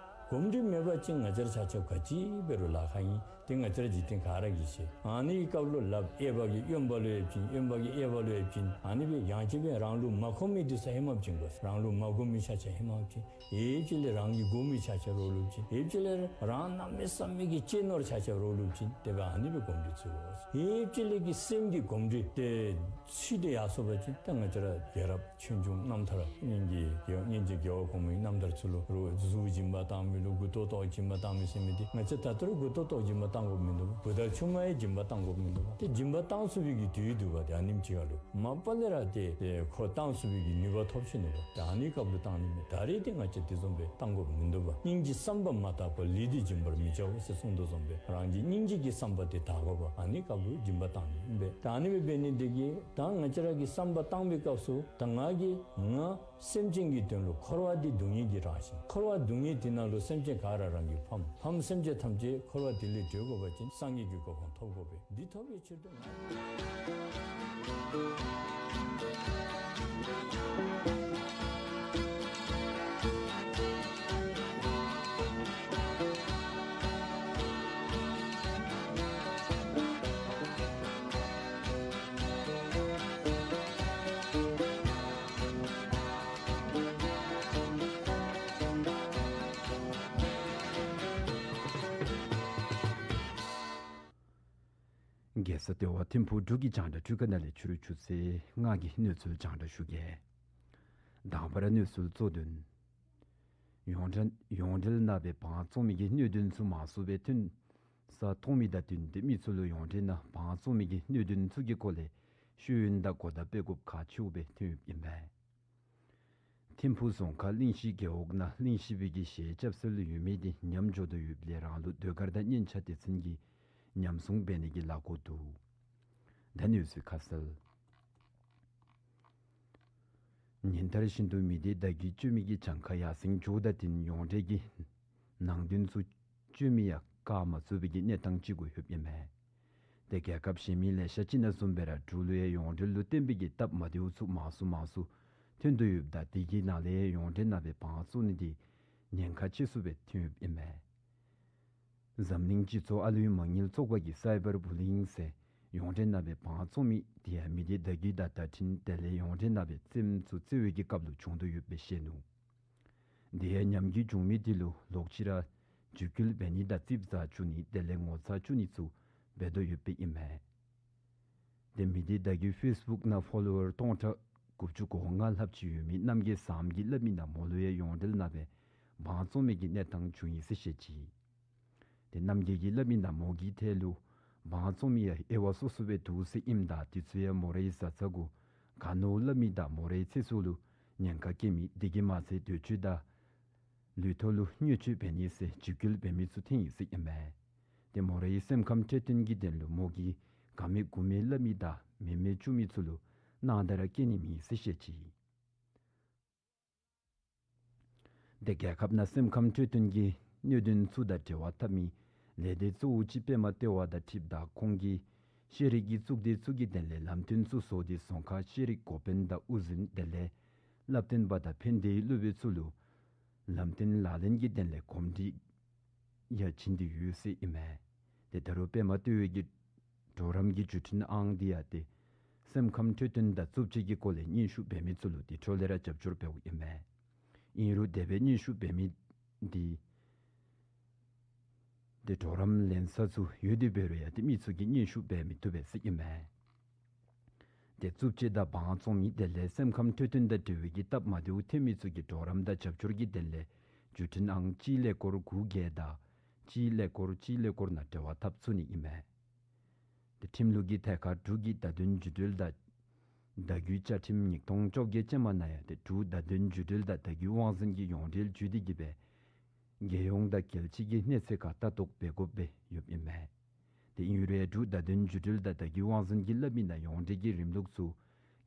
གོམས་འདྲིས་མེད་པ་ཅིན་ང་བཅས་ར་ཆ་ཁྱབ་ག་ཅི་འབད་རུང་ལཱ་ཁག་ཨིན། དེ་ང་བཅས་ར་འཇིག་རྟེན་ག་ར་གིས་ཤེས། ཨ་ནི་གི་སྐབས་ལུ་ལགཔ་གཡས་པ་གིས་གཡོན་པ་ལུ་ཡར་བྱིན། གཡོན་པ་གིས་གཡས་པ་ལུ་ཡར་བྱིན། ཨ་ནི་སྦེ་ཡང་ཅིན་སྦེ་རང་ལུ་མ་གོ་མི་འདི་ཚུ་ཧེ་མ་བྱིན་དགོ། རང་ལུ་མ་གོ་མི་ཆ་ཁྱབ་ཧེ་མ་བྱིན། ཡར་ཅིག་ལས་རང་གིས་གོ་མི་ཆ་ཁྱབ་རོགས་ལུ་བྱིན། ཡར་ཅིག་ལས་རང་གནམ་མེད་ས་མེད་ཀྱི་གཅེས་ནོར་ཆ་ཁྱབ་རོགས་ལུ་བྱིན། དེ་སྦེ་ཨ་ནི་སྦེ་གོམས་འདྲིས་ཚུགས་དགོ། ཡར་ཅིག་ལས་ཀྱི་སེམས་ཀྱི་གོམས་འདྲིས་དེ་ཚུད་དེ་ཡར་སོང་པ་ཅིན་ད་ང་བཅས་ར་རྒྱལ་རབས་ཆོས་འབྱུང་རྣམ་ཐར་སྔོན་གྱི་རྒྱལ་སྔོན་གྱི་རྒྱལ་བ་གོང་མའི་རྣམ་ཐར་ཚུ་ལུ་རོགས་གཟུགས་སྦྱིན་པ་བཏང་མི་ལུ་མགུ་ཏོག་ཏོ་སྦྱིན་པ་བཏང་མི་ཟེར་མི་འདི་ང་བཅས་ད་ལྟོ་ར་མགུ་ཏོག་ཏོ་སྦྱིན་པ་བཏང་དགོཔ་མིན་འདུག་པ། བུ་དང་ཆུང་མ་ཡང་སྦྱིན་པ་བཏང་དགོཔ་མིན་འདུག་པ། ཏེ་སྦྱིན་པ་བཏང་ཚུགས་པའི་གི་དུས་འདུག་པ། ཏེ་ཨ་ནེམ་ཅིག་ཁར་ལུ་མ་པ་ལས་ར་ཏེ་ཏེ་ཁོ་བཏང་ཚུགས་པའི་གི་ནུས་པ་ཐོབ་ཅི་ནུག་པ། ཏེ་ཨ་ནི་སྐབས་ལུ་བཏང་ནི་མས། ད་རེས་ཏེ་ང་བཅས་དེ་བཟུམ་སྦེ་བཏང་དགོཔ་མིན་འདུག་པ། སྙིང་རྗེ་བསམ་པ་མ་དག་པར་ལུས་འདི་སྦྱིན་པར་མི་བྱའོ་ཟེར་གསུངས་དོ་བཟུམ་སྦེ་རང་གི་སྙིང་རྗེ་གི་བསམ་པ་དེ་དག་དགོ་པ། ཨ་ནི་སྐབས་ལུ་སྦྱིན་པ་བཏང་ནི་ཨིན་པས། ད་ཨ་ནི་སྦེ་འབད་ནི་དེ་གིས་ད་ང་བཅས་ར་གིས་བསམ་པ་བཏང་པའི་སྐབས་སུ་ད་ང་གིས་ང་སེམས་ཅན་གྱི་དོན་ལུ་འཁོར་བ་འདི་སྡུག་བསྔལ་གྱི་རང་བཞིན། འཁོར་བ་སྡུག་བསྔལ་འདི་ནང་ལུ་སེམས་ཅན་ག་ར་རང་གི་ཕམ། ཕམ་སེམས་ཅན་ཐམས་ཅད་འཁོར་བ་འདི་ལས་གྲོལ་དགོ་པ་ཅིན་སངས་རྒྱས་ཀྱི་གོ་འཕང་ཐོབ་དགོ་པས། འདི་ཐོབ་པའི་ཕྱིར་དུ་ང་རྒྱལ་ས་ལྟེ་བ་ཐིམ་ཕུག་འབྲུག་གི་རྒྱང་བསྒྲགས་འཕྲུལ་ཁང་ནང་ལས་ཕྱི་རུ་ཆུ་ཚོད་ལྔ་གི་གནས་ཚུལ་རྒྱང་བསྒྲགས་ཞུ་གེ། དང་པ་ར་གནས་ཚུལ་གཙོ་དོན། ཡོངས་འབྲེལ་ཡོངས་འབྲེལ་ནང་སྦེ་བང་བཙོང་མི་གི་གནད་དོན་ཚུ་མང་སུ་སྦེ་ཐོན་ས་མཐོང་མི་དང་བསྟུན་ཏེ་མི་ཚུ་ལུ་ཡོངས་འབྲེལ་ནང་བང་བཙོང་མི་གི་གནད་དོན་ཚུ་གི་སྐོར་ལས་ཤེས་ཡོན་དང་གོ་བརྡ་སྤེལ་དགོཔ་ཁག་ཆེཝ་སྦེ་ཐོན་ཡོདཔ་ཨིན་པས། ཐིམ་ཕུག་རྫོང་ཁག་གླིང་བཞི་རྒེད་འོག་ནང་གླིང་བཞི་པའི་གི་གཞས་རྐྱབ་ས་ལུ་ཡོད་མི་འདི་ཉམས་འགྱོ་དོ་ཡོདཔ་ལས་རང་ལུགས་ཟློས་གར་དང་སྙན་ཆ་སྡེ་ཚན་གྱིས་ཉམས་སྲུང་འབད་ནི་གི་ལཱ་འགོ་འདུག། ད་གནས་ཚུལ་ཁ་གསལ། ཉིན་ལྟར་བཞིན་དུ་མི་སྡེ་བརྡ་བརྒྱུད་སྤྱོད་མི་གི་གྱངས་ཁ་ཡར་སེང་འགྱོཝ་དང་བསྟུན་ཡོངས་འབྲེལ་གྱི་ནང་དོན་ཚུ་སྤྱོད་མི་ཡང་བཀག་མ་ཚུགས་པའི་གི་གནས་སྟངས་ཅིག་གུ་ལྷོདཔ་ཨིན་མས། ཏེ་རྒྱལ་ཁབ་གཞན་མི་ལེ་ཤ་ཅིག་ནང་བཟུམ་སྦེ་ར་འབྲུག་ལུ་ཡང་ཡོངས་འབྲེལ་ལུ་བརྟེན་པའི་གི་སྟབས་མ་བདེཝ་ཚུ་མང་སུ་མང་སུ་ཐོན་དོ་ཡོདཔ་ད་དེ་གི་ནང་ལས་ཡང་ཡོངས་འབྲེལ་ནང་སྦེ་བང་བཙོང་ནི་འདི་ཉེན་ཁ་ཆེ་སུ་སྦེ་ཐོན་ཡོདཔ་ཨིན་མས། འཛམ་གླིང་སྤྱི་ཚོགས་ཨ་ལུའི་མ་དངུལ་ཚོགས་པ་གིས་སའི་བར་བུ་ལིང་ཟེར་ཡོངས་འབྲེལ་ནང་སྦེ་བང་བཙོང་མི་དེ་ཡང་མི་སྡེ་བརྡ་བརྒྱུད་དང་བརྡ་འཕྲིན་དེ་ལས་ཡོངས་འབྲེལ་ནང་སྦེ་རྩེདམོ་ཚུ་རྩེ་བའི་གི་སྐབས་ལུ་བྱུང་དོ་ཡོདཔ་སྦེ་བཤད་ནུག། དེ་ཡང་ཉམས་རྒུད་བྱུང་མི་དེ་ལུ་ལོག་ཅི་ར་འཇིགས་སྐུལ་འབད་ནི་དང་ཙིགཔ་ཟ་བཅུག་ནི་དེ་ལས་ངོ་ཚ་བཅུག་ནི་ཚུ་འབད་དོ་ཡོདཔ་ཨིན་མས། ཏེ་མི་སྡེ་བརྡ་བརྒྱུད་ཕེསི་བུཀ་ནང་ཕོ་ལོ་ཝར་སྟོང་ཕྲག་དགུ་བཅུ་གོ་ལྔ་ལྷགཔ་ཅིག་ཡོད་མི་རྣམ་རྒྱལ་བཟངམོ་གིས་སླབ་མི་ནང་མོ་ལུ་ཡང་ཡོངས་འབྲེལ་ནང་སྦེ་བང་བཙོང་མི་གི་གནས་སྟངས་བྱུང་ཡི་ཟེར་བཤད་ཅི། ཏེ་རྣམ་རྒྱལ་གྱིས་སླབ་མི་ནང་མོ་གི་ཐད་ལུ་བང་བཙོང་མི་ཡང་དབྱེ་བ་སོ་སོ་སྦེ་འདུག་ཟེར་ཨིནམ་ད་དེ་ཚུ་ཡང་མོ་རའི་བཟའ་ཚང་གུ་ག་ནི་སླབ་མི་དང་མོ་རའི་ཚེ་སྲོག་ལུ་ཉེན་ཁ་བཀལ་མི་དེ་གིས་མ་ཚད་འདོད་སྤྱོད་དང་ལུས་ཐོག་ལུ་བརྙས་བཅོས་འབད་ནི་ཟེར་འཇིགས་སྐུལ་འབད་མི་ཚུ་ཐོན་ཡི་ཟེར་ཨིན་མས། ཏེ་མོ་རའི་སེམས་ཁམས་འཕྲོད་བསྟེན་གྱི་དོན་ལུ་མོ་གིས་ག་མེད་གུ་མེད་སླབ་མི་དང་མེད་མེད་བཅུག་མི་ཚུ་ལུ་སྣང་དག་ར་བཀལ་ནི་མེད་ཟེར་བཤད་ཅི། ཏེ་རྒྱལ་ཁབ་ནང་སེམས་ཁམས་འཕྲོད་བསྟེན་གྱི་གནད་དོན་ཚུ་དང་འབྲེལ་བ་འཐབ་མི་ལས་སྡེ་གཙོ་བོ་ཅིག་པདྨ་ལྟེ་བ་དང་འཁྲིལཝ་ད་ཁོང་གིས་ཤེས་རིག་གི་གཙུག་སྡེ་ཚུ་གི་དོན་ལས་ལམ་སྟོན་ཚུ་བཟོ་སྟེ་རྫོང་ཁག་ཤེས་རིག་འགོ་དཔོན་དང་དབུ་འཛིན་དེ་ལས་བསླབ་སྟོན་པ་དང་ཕན་བདེའི་སློབ་དཔོན་ཚུ་ལུ་ལམ་སྟོན་ལག་ལེན་གྱི་དོན་ལས་གོམས་འདྲིས་ཡང་བྱིན་ཏེ་ཡོད་ཟེར་ཨིན་མས། ཏེ་ད་རུང་པདྨ་ལྟེ་བའི་གི་གྲོགས་རམ་གྱི་བརྒྱུད་འཕྲིན་ཨང་འདི་ཡང་ཏེ་ སེམས་ཁམས་འཕྲོད་བསྟེན་དང་རྩུབ་སྤྱོད་ཀྱི་སྐོར་ལས་སྙན་ཞུ་འབད་མི་ཚུ་ལུ་དེ་འཕྲོ་ལས་ར་རྒྱབ་སྐྱོར་འབདཝ་ཨིན་མས། ཨིན་རུང་དེ་སྦེ་སྙན་ཞུ་འབད་མི་འདི་ཏེ་གྲོགས་རམ་ལེན་ས་ཚུ་ཡོད་དེ་འབད་རུང་ཡང་ཏེ་མི་ཚུ་གིས་སྙན་ཞུ་འབད་མི་བཏུབ་པས་ཟེར་ཨིན་མས། ཏེ་རྩུབ་སྤྱོད་དང་བང་བཙོང་མི་དེ་ལས་སེམས་ཁམས་འཕྲོད་བསྟེན་དང་འབྲེལ་བའི་གི་སྟབས་མ་བདེཝ་ཐོན་མི་ཚུ་གི་གྲོགས་རམ་དང་རྒྱབ་སྐྱོར་གྱི་དོན་ལས་བརྒྱུད་འཕྲིན་ཨང་གཅིག་ཀླད་ཀོར་དགུ་བརྒྱད་དང་གཅིག་ཀླད་ཀོར་གཅིག་ཀླད་ཀོར་ནང་འབྲེལ་བ་འཐབ་ཚུགས་ནི་ཨིན་མས། ཏེ་ཁྲིམས་ལུགས་ཀྱི་ཐད་ཁར་འབྲུག་གི་བརྡ་དོན་བརྒྱུད་འབྲེལ་དང་བརྡ་བརྒྱུད་བཅའ་ཁྲིམས་ཉིས་སྟོང་བཅོ་བརྒྱད་ཅན་མ་ནང་ཡང་ཏེ་འབྲུག་བརྡ་དོན་བརྒྱུད་འབྲེལ་དང་བརྡ་བརྒྱུད་དབང་འཛིན་གྱི་ཡོངས་འབྲེལ་བརྒྱུད་དེ་གིས་སྦེ་རྒྱལ་ཡོངས་དང་རྒྱལ་སྤྱི་གི་གནས་ཚད་ཁར་ལྟ་རྟོག་འབད་དགོཔ་སྦེ་ཡོདཔ་ཨིན་མས། ཏེ་ཨིན་རུང་ཡང་འབྲུག་བརྡ་དོན་བརྒྱུད་འབྲེལ་དང་བརྡ་བརྒྱུད་དབང་འཛིན་གྱིས་སླབ་མི་ནང་ཡོངས་འབྲེལ་གྱི་རིམ་ལུགས་ཚུ་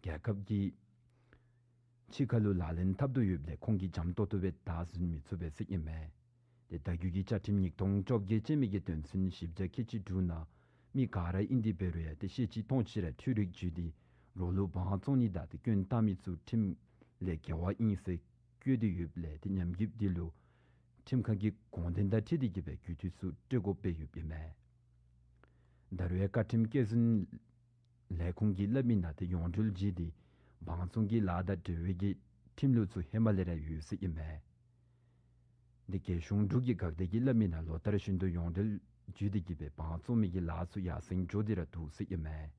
རྒྱལ་ཁབ་ཀྱི་ཕྱི་ཁ་ལུ་ལག་ལེན་འཐབ་དོ་ཡོདཔ་ལས་ཁོང་གིས་འཇམ་ཏོག་ཏོ་སྦེ་བདའ་ཟུན་མི་ཚུགས་པས་ཟེར་ཨིན་མས། ཏེ་བརྡ་བརྒྱུད་ཀྱི་བཅའ་ཁྲིམས་ཉིས་སྟོང་བཅོ་བརྒྱད་ཅན་མའི་གི་དོན་ཚན་བཞི་བརྒྱ་ཁལ་གཅིག་དྲུག་ནང་མི་ག་ར་ཨིན་དེ་འབད་རུང་ཡང་ཏེ་ཤེས་བྱའི་མཐོང་ཆེན་ར་འཕྲུལ་རིག་བརྒྱུད་དེ་རོགས་ལུ་བང་བཙོང་ནི་དང་ཏེ་སྐྱོན་བཏང་མི་ཚུ་ཁྲིམས་ལས་འགལ་བ་ཨིན་ཟེར་བཀོད་དེ་ཡོདཔ་ལས་ཏེ་ཉམས་རྒུདཔ་འདི་ལུ་ཁྲིམས་ཁང་གི་དགོངས་དོན་དང་འཁྲིལ་ཏེ་གིས་སྦེ་རྒུད་འཐུས་ཚུ་སྤྲོད་དགོཔ་སྦེ་ཡོདཔ་ཨིན་མས། ད་རུང་ཡང་བཀའ་ཁྲིམས་བཀོད་ཟིན་ལས་ཁུངས་ཀྱིས་སླབ་མི་ནང་ཏེ་ཡོངས་འབྲེལ་བརྒྱུད་དེ་བང་བཙོང་གི་ལཱ་དང་འབྲེལ་བའི་གི་ཁྲིམས་ལུགས་ཚུ་ཧེ་མ་ལས་ར་ཡོད་ཟེར་ཨིན་མས། འདི་རྒྱལ་གཞུང་འབྲུག་གི་འགག་སྡེ་གིས་སླབ་མི་ནང་ལོ་ལྟར་བཞིན་དུ་ཡོངས་འབྲེལ་བརྒྱུད་དེ་གིས་སྦེ་བང་བཙོང་མི་གི་ལཱ་ཚུ་ཡར་སེང་འགྱོ་སྟེ་ར་འདུག་ཟེར་ཨིན་མས།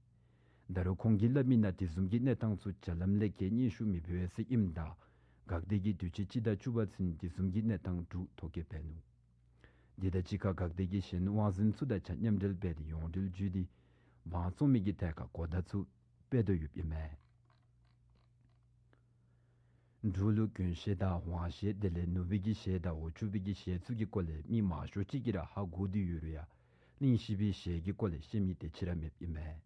ད་རུང་ཁོང་གིས་སླབ་མི་ནང་དེ་བཟུམ་གྱི་གནས་སྟངས་ཚུ་བྱ་ལམ་ལས་འགལ་སྙན་ཞུ་མི་འབད་བས་ཟེར་ཨིནམ་ད་འགག་སྡེ་གིས་དུས་ཅི་སྤྱི་ཟླ་བཅུ་པ་ཚུན་དེ་བཟུམ་གྱི་གནས་སྟངས་དྲུག་ཐོ་བཀོད་འབད་ནུག། འདི་དང་གཅིག་ཁར་འགག་སྡེ་གིས་གཞན་དབང་འཛིན་ཚུ་དང་གཅིག་ཁར་མཉམ་འབྲེལ་འབད་དེ་ཡོངས་འབྲེལ་བརྒྱུད་དེ་བང་བཙོང་མི་གི་ཐད་ཁར་གོ་བརྡ་ཚུ་སྤེལ་དོ་ཡོདཔ་ཨིན་མས། འབྲུག་ལུ་གྱོན་ཞལ་དང་ཝང་ཞལ་དེ་ལས་ནུ་སྦིས་ཀྱི་ཞལ་དང་འོག་ཆུ་སྦིས་ཀྱི་ཞལ་ཚུ་གི་སྐོར་ལས་མི་མང་ཤོས་ཅིག་གིས་ར་ཧ་གོ་སྟེ་ཡོད་རུང་ཡང་གླིང་བཞི་པའི་ཞལ་གྱི་སྐོར་ལས་ཤེས་མི་དེ་ཅིག་ར་མེདཔ་ཨིན་མས།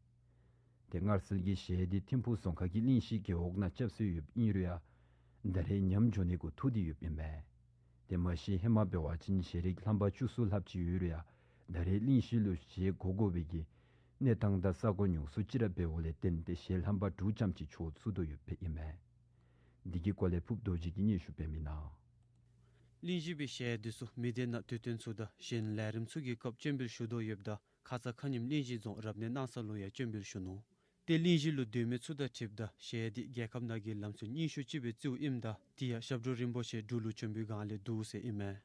ཏེ་སྔར་སྲོལ་གྱི་ཞལ་འདི་ཐིམ་ཕུག་རྫོང་ཁག་གི་གླིང་བཞི་རྒེད་འོག་ནང་རྐྱབ་སྲོལ་ཡོདཔ་ཨིན་རུང་ཡང་ད་རེས་ཉམས་འགྱོ་ནི་གུ་ཐུག་སྟེ་ཡོདཔ་ཨིན་མས། ཏེ་མ་གཞི་ཧེ་མ་འབད་བ་ཅིན་ཞལ་རིགས་རྣམ་པ་བཅུ་གསུམ་ལྷགཔ་ཅིག་ཡོད་རུང་ཡང་ད་རེས་གླིང་བཞི་ལུ་ཞལ་བགོ་དགོ་པའི་གི་གནས་སྟངས་དང་ས་གོ་ཉུང་སུ་ཅིག་ར་འབདཝ་ལས་བརྟེན་ཏེ་ཞལ་རྣམ་པ་དྲུག་ཙམ་ཅིག་འགྱོ་ཚུགས་དོ་ཡོདཔ་ཨིན་མས། འདི་གི་སྐོར་ལས་ཕུབ་རྡོ་རྗེ་གིས་སྙན་ཞུ་འབད་མི་ནང་གླིང་བཞི་པའི་ཞལ་འདི་ཚུ་མི་སྡེ་ནང་དུས་སྟོན་ཚུ་དང་གཞན་ལས་རིམ་ཚུ་གི་སྐབས་སྤྱན་འབུལ་ཞུ་དོ་ཡོདཔ་ད་ཁ་ཙ་ཁ་ཉིནམ་གླིང་བཞི་རྫོང་རབ་གནས་སྣང་ས་ལུ་ཡང་སྤྱན་འབུལ་ཞུ་ནུག། ཏེ་གླིང་བཞི་ལུ་སྡོད་མི་ཚུ་དང་འཁྲིལཝ་ད་ཞལ་འདི་རྒྱལ་ཁབ་ནང་གི་ལམ་སྲོལ་རྙིང་ཤོས་ཅིག་སྦེ་བརྩིཝ་ཨིནམ་ད་དེ་ཡང་ཞབས་དྲུང་རིན་པོ་ཆེ་འབྲུག་ལུ་བྱོན་པའི་སྒང་ལས་འདུག་ཟེར་ཨིན་མས།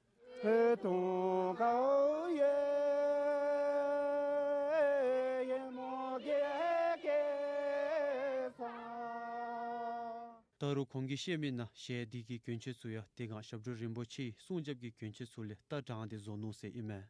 ད་རུང་ཁོང་གིས་བཤད་མི་ནང་ཞལ་འདི་གི་གྱོན་ཆས་ཚུ་ཡང་དེ་སྒང་ཞབས་དྲུང་རིན་པོ་ཆེའི་སྲུང་རྒྱབ་ཀྱི་གྱོན་ཆས་ཚུ་ལས་ལྟ་དྲངས་ཏེ་བཟོ་ནུག་ཟེར་ཨིན་མས།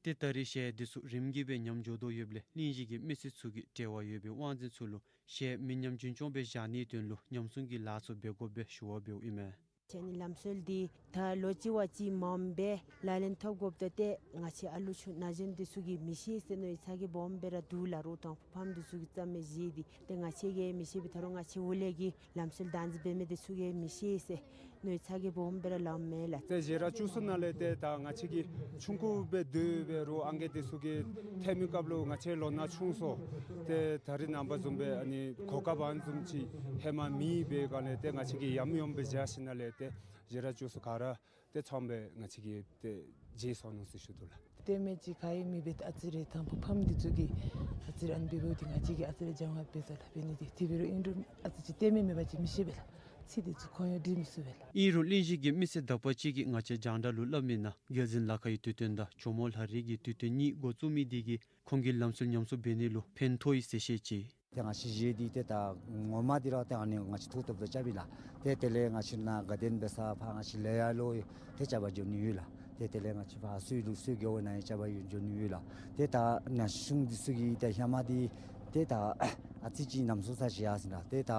ཏེ་ད་རེས་ཞལ་འདི་ཚུ་རིམ་གྱིས་སྦེ་ཉམས་འགྱོ་དོ་ཡོདཔ་ལས་གླིང་བཞི་གི་མི་སེར་ཚུ་གིས་འབྲེལ་བ་ཡོད་པའི་དབང་འཛིན་ཚུ་ལུ་ཞལ་མི་ཉམས་རྒྱུན་སྐྱོང་སྦེ་བཞག་ནིའི་དོན་ལུ་ཉམས་སྲུང་གི་ལཱ་ཚུ་འབད་དགོཔ་སྦེ་ཞུ་བ་འབདཝ་ཨིན་མས། ཁྱེད་ནི་ལམ་སྲོལ་འདི་ད་ལོ་གཅིག་བ་གཅིག་མངམ་སྦེ་ལག་ལེན་འཐབ་དགོཔ་ད་ཏེ་ང་བཅས་ཨ་ལུ་ཆུང་ན་གཞོན་འདི་ཚུ་གིས་མི་ཤེས་ཟེར་མནོ་བའི་ཚ་གྱང་སྦོམ་སྦེ་ར་འདུག་ལགས། རོགས་དང་ཕམ་འདི་ཚུ་གིས་རྩ་མེད་བཞེས་ཏེ་ཏེ་ང་བཅས་ཀྱིས་མི་ཤེས་པའི་ད་རུང་ང་བཅས་འོག་ལས་ཀྱི་ལམ་སྲོལ་བདག་འཛིན་འབད་མི་འདི་ཚུ་གིས་མི་ཤེས་ཟེར་མནོ་བའི་ཚ་གྱང་སྦོམ་སྦེ་ར་ལངམ་མས་ལགས། ཏེ་ཞལ་རས་བཅུ་གསུམ་ནང་ལས་ཏེ་ད་ང་བཅས་ཀྱི་ཆུང་ཀུ་སྦེ་སྡོད་པའི་རོགས་ཨང་རྒས་འདི་ཚུ་གིས་འཐེན་མི་སྐབས་ལུ་ང་བཅས་ལོ་ན་ཆུང་སོང་། ཏེ་ད་རིས་ནངས་པ་བཟུམ་སྦེ་ཨ་ནི་གོ་སྐབས་ཨ་ནི་བཟུམ་ཅིག་ཧེ་མ་མེད་པའི་སྒང་ལས་ཏེ་ང་བཅས་ཀྱིས་ཡམ་ཡོམ་སྦེ་བཞག་ཞིནམ་ལས་ཏེ་ཞལ་རས་བཅུ་གསུམ་ག་ར་ཏེ་ཚངམ་སྦེ་ང་བཅས་ཀྱིས་ཏེ་བརྗེད་སོང་ནུག་ཟེར་ཞུ་དོ་ལགས། ལྟདམོ་ཅིག་ག་ཡང་མེད་པའི་ཨ་ཙི་རེ་དང་ཕུ་ཕམ་འདི་ཚུ་གིས་ཨ་ཙི་རེ་ཨ་ནི་འབདཝ་ད་ང་བཅས་ཀྱིས་ཨ་ཙི་རེ་སྦྱང་བ་འབད་དོ་ལགས། འབད་ནི་འདི་དེ་འབད་རུང་ཨིན་རུང་ཨ་ཙི་ཅིག་ལྟདམོ་མེད་པ་ཅིག་མི་ཤེས་པས་ལགས། ཚིག་འདི་ཚུ་ཁོང་ཡང་འབྲི་མི་ཚུགས་པས་ལགས། ཨིན་རུང་གླིང་བཞི་གི་མི་སེར་དག་པ་ཅིག་གིས་ང་བཅས་རྒྱང་བསྒྲགས་ལུ་སླབ་མི་ནང་རྒྱལ་འཛིན་ལ་ཁ་གི་དུས་སྟོན་དང་ཇོ་མོ་ལྷ་རི་གི་དུས་སྟོན་གཉིས་འགོ་བཙུགས་མི་འདི་གིས་ཁོང་གི་ལམ་སྲོལ་ཉམས་གསོ་འབད་ནི་ལུ་ཕན་ཐོགས་ཡི་ཟེར་བཤད་ཅི། ཏེ་ང་བཅས་ཞལ་འདི་ཏེ་ད་ངོ་མ་འདི་ར་ཏེ་ཨ་ནི་ང་བཅས་ཐུགས་སྟོབས་དང་རྐྱབ་ཨིན་ལགས། ཏེ་དེ་ལས་ང་བཅས་ནཱ་དགའ་ལྡན་འབད་ས་ཕར་ང་བཅས་ལེ་ཡ་ལུ་ཏེ་རྐྱབ་པར་འགྱོ་ནི་ཡོད་ལགས། ཏེ་དེ་ལས་ང་བཅས་ཕར་སོ་ཡི་ལུ་སོ་རྒེད་འོག་ནང་ཡང་རྐྱབ་པར་འགྱོ་ནི་ཡོད་ལགས། ཏེ་ད་ན་གཞོན་འདི་ཚུ་གིས་ཏེ་ཧེ་མ་འདི་ཏེ་ད་ཨ་ཙི་ཅིག་ཉམས་གསོ་ས་ཅིག་ཡར་སོང་ལགས། ཏེ་ད་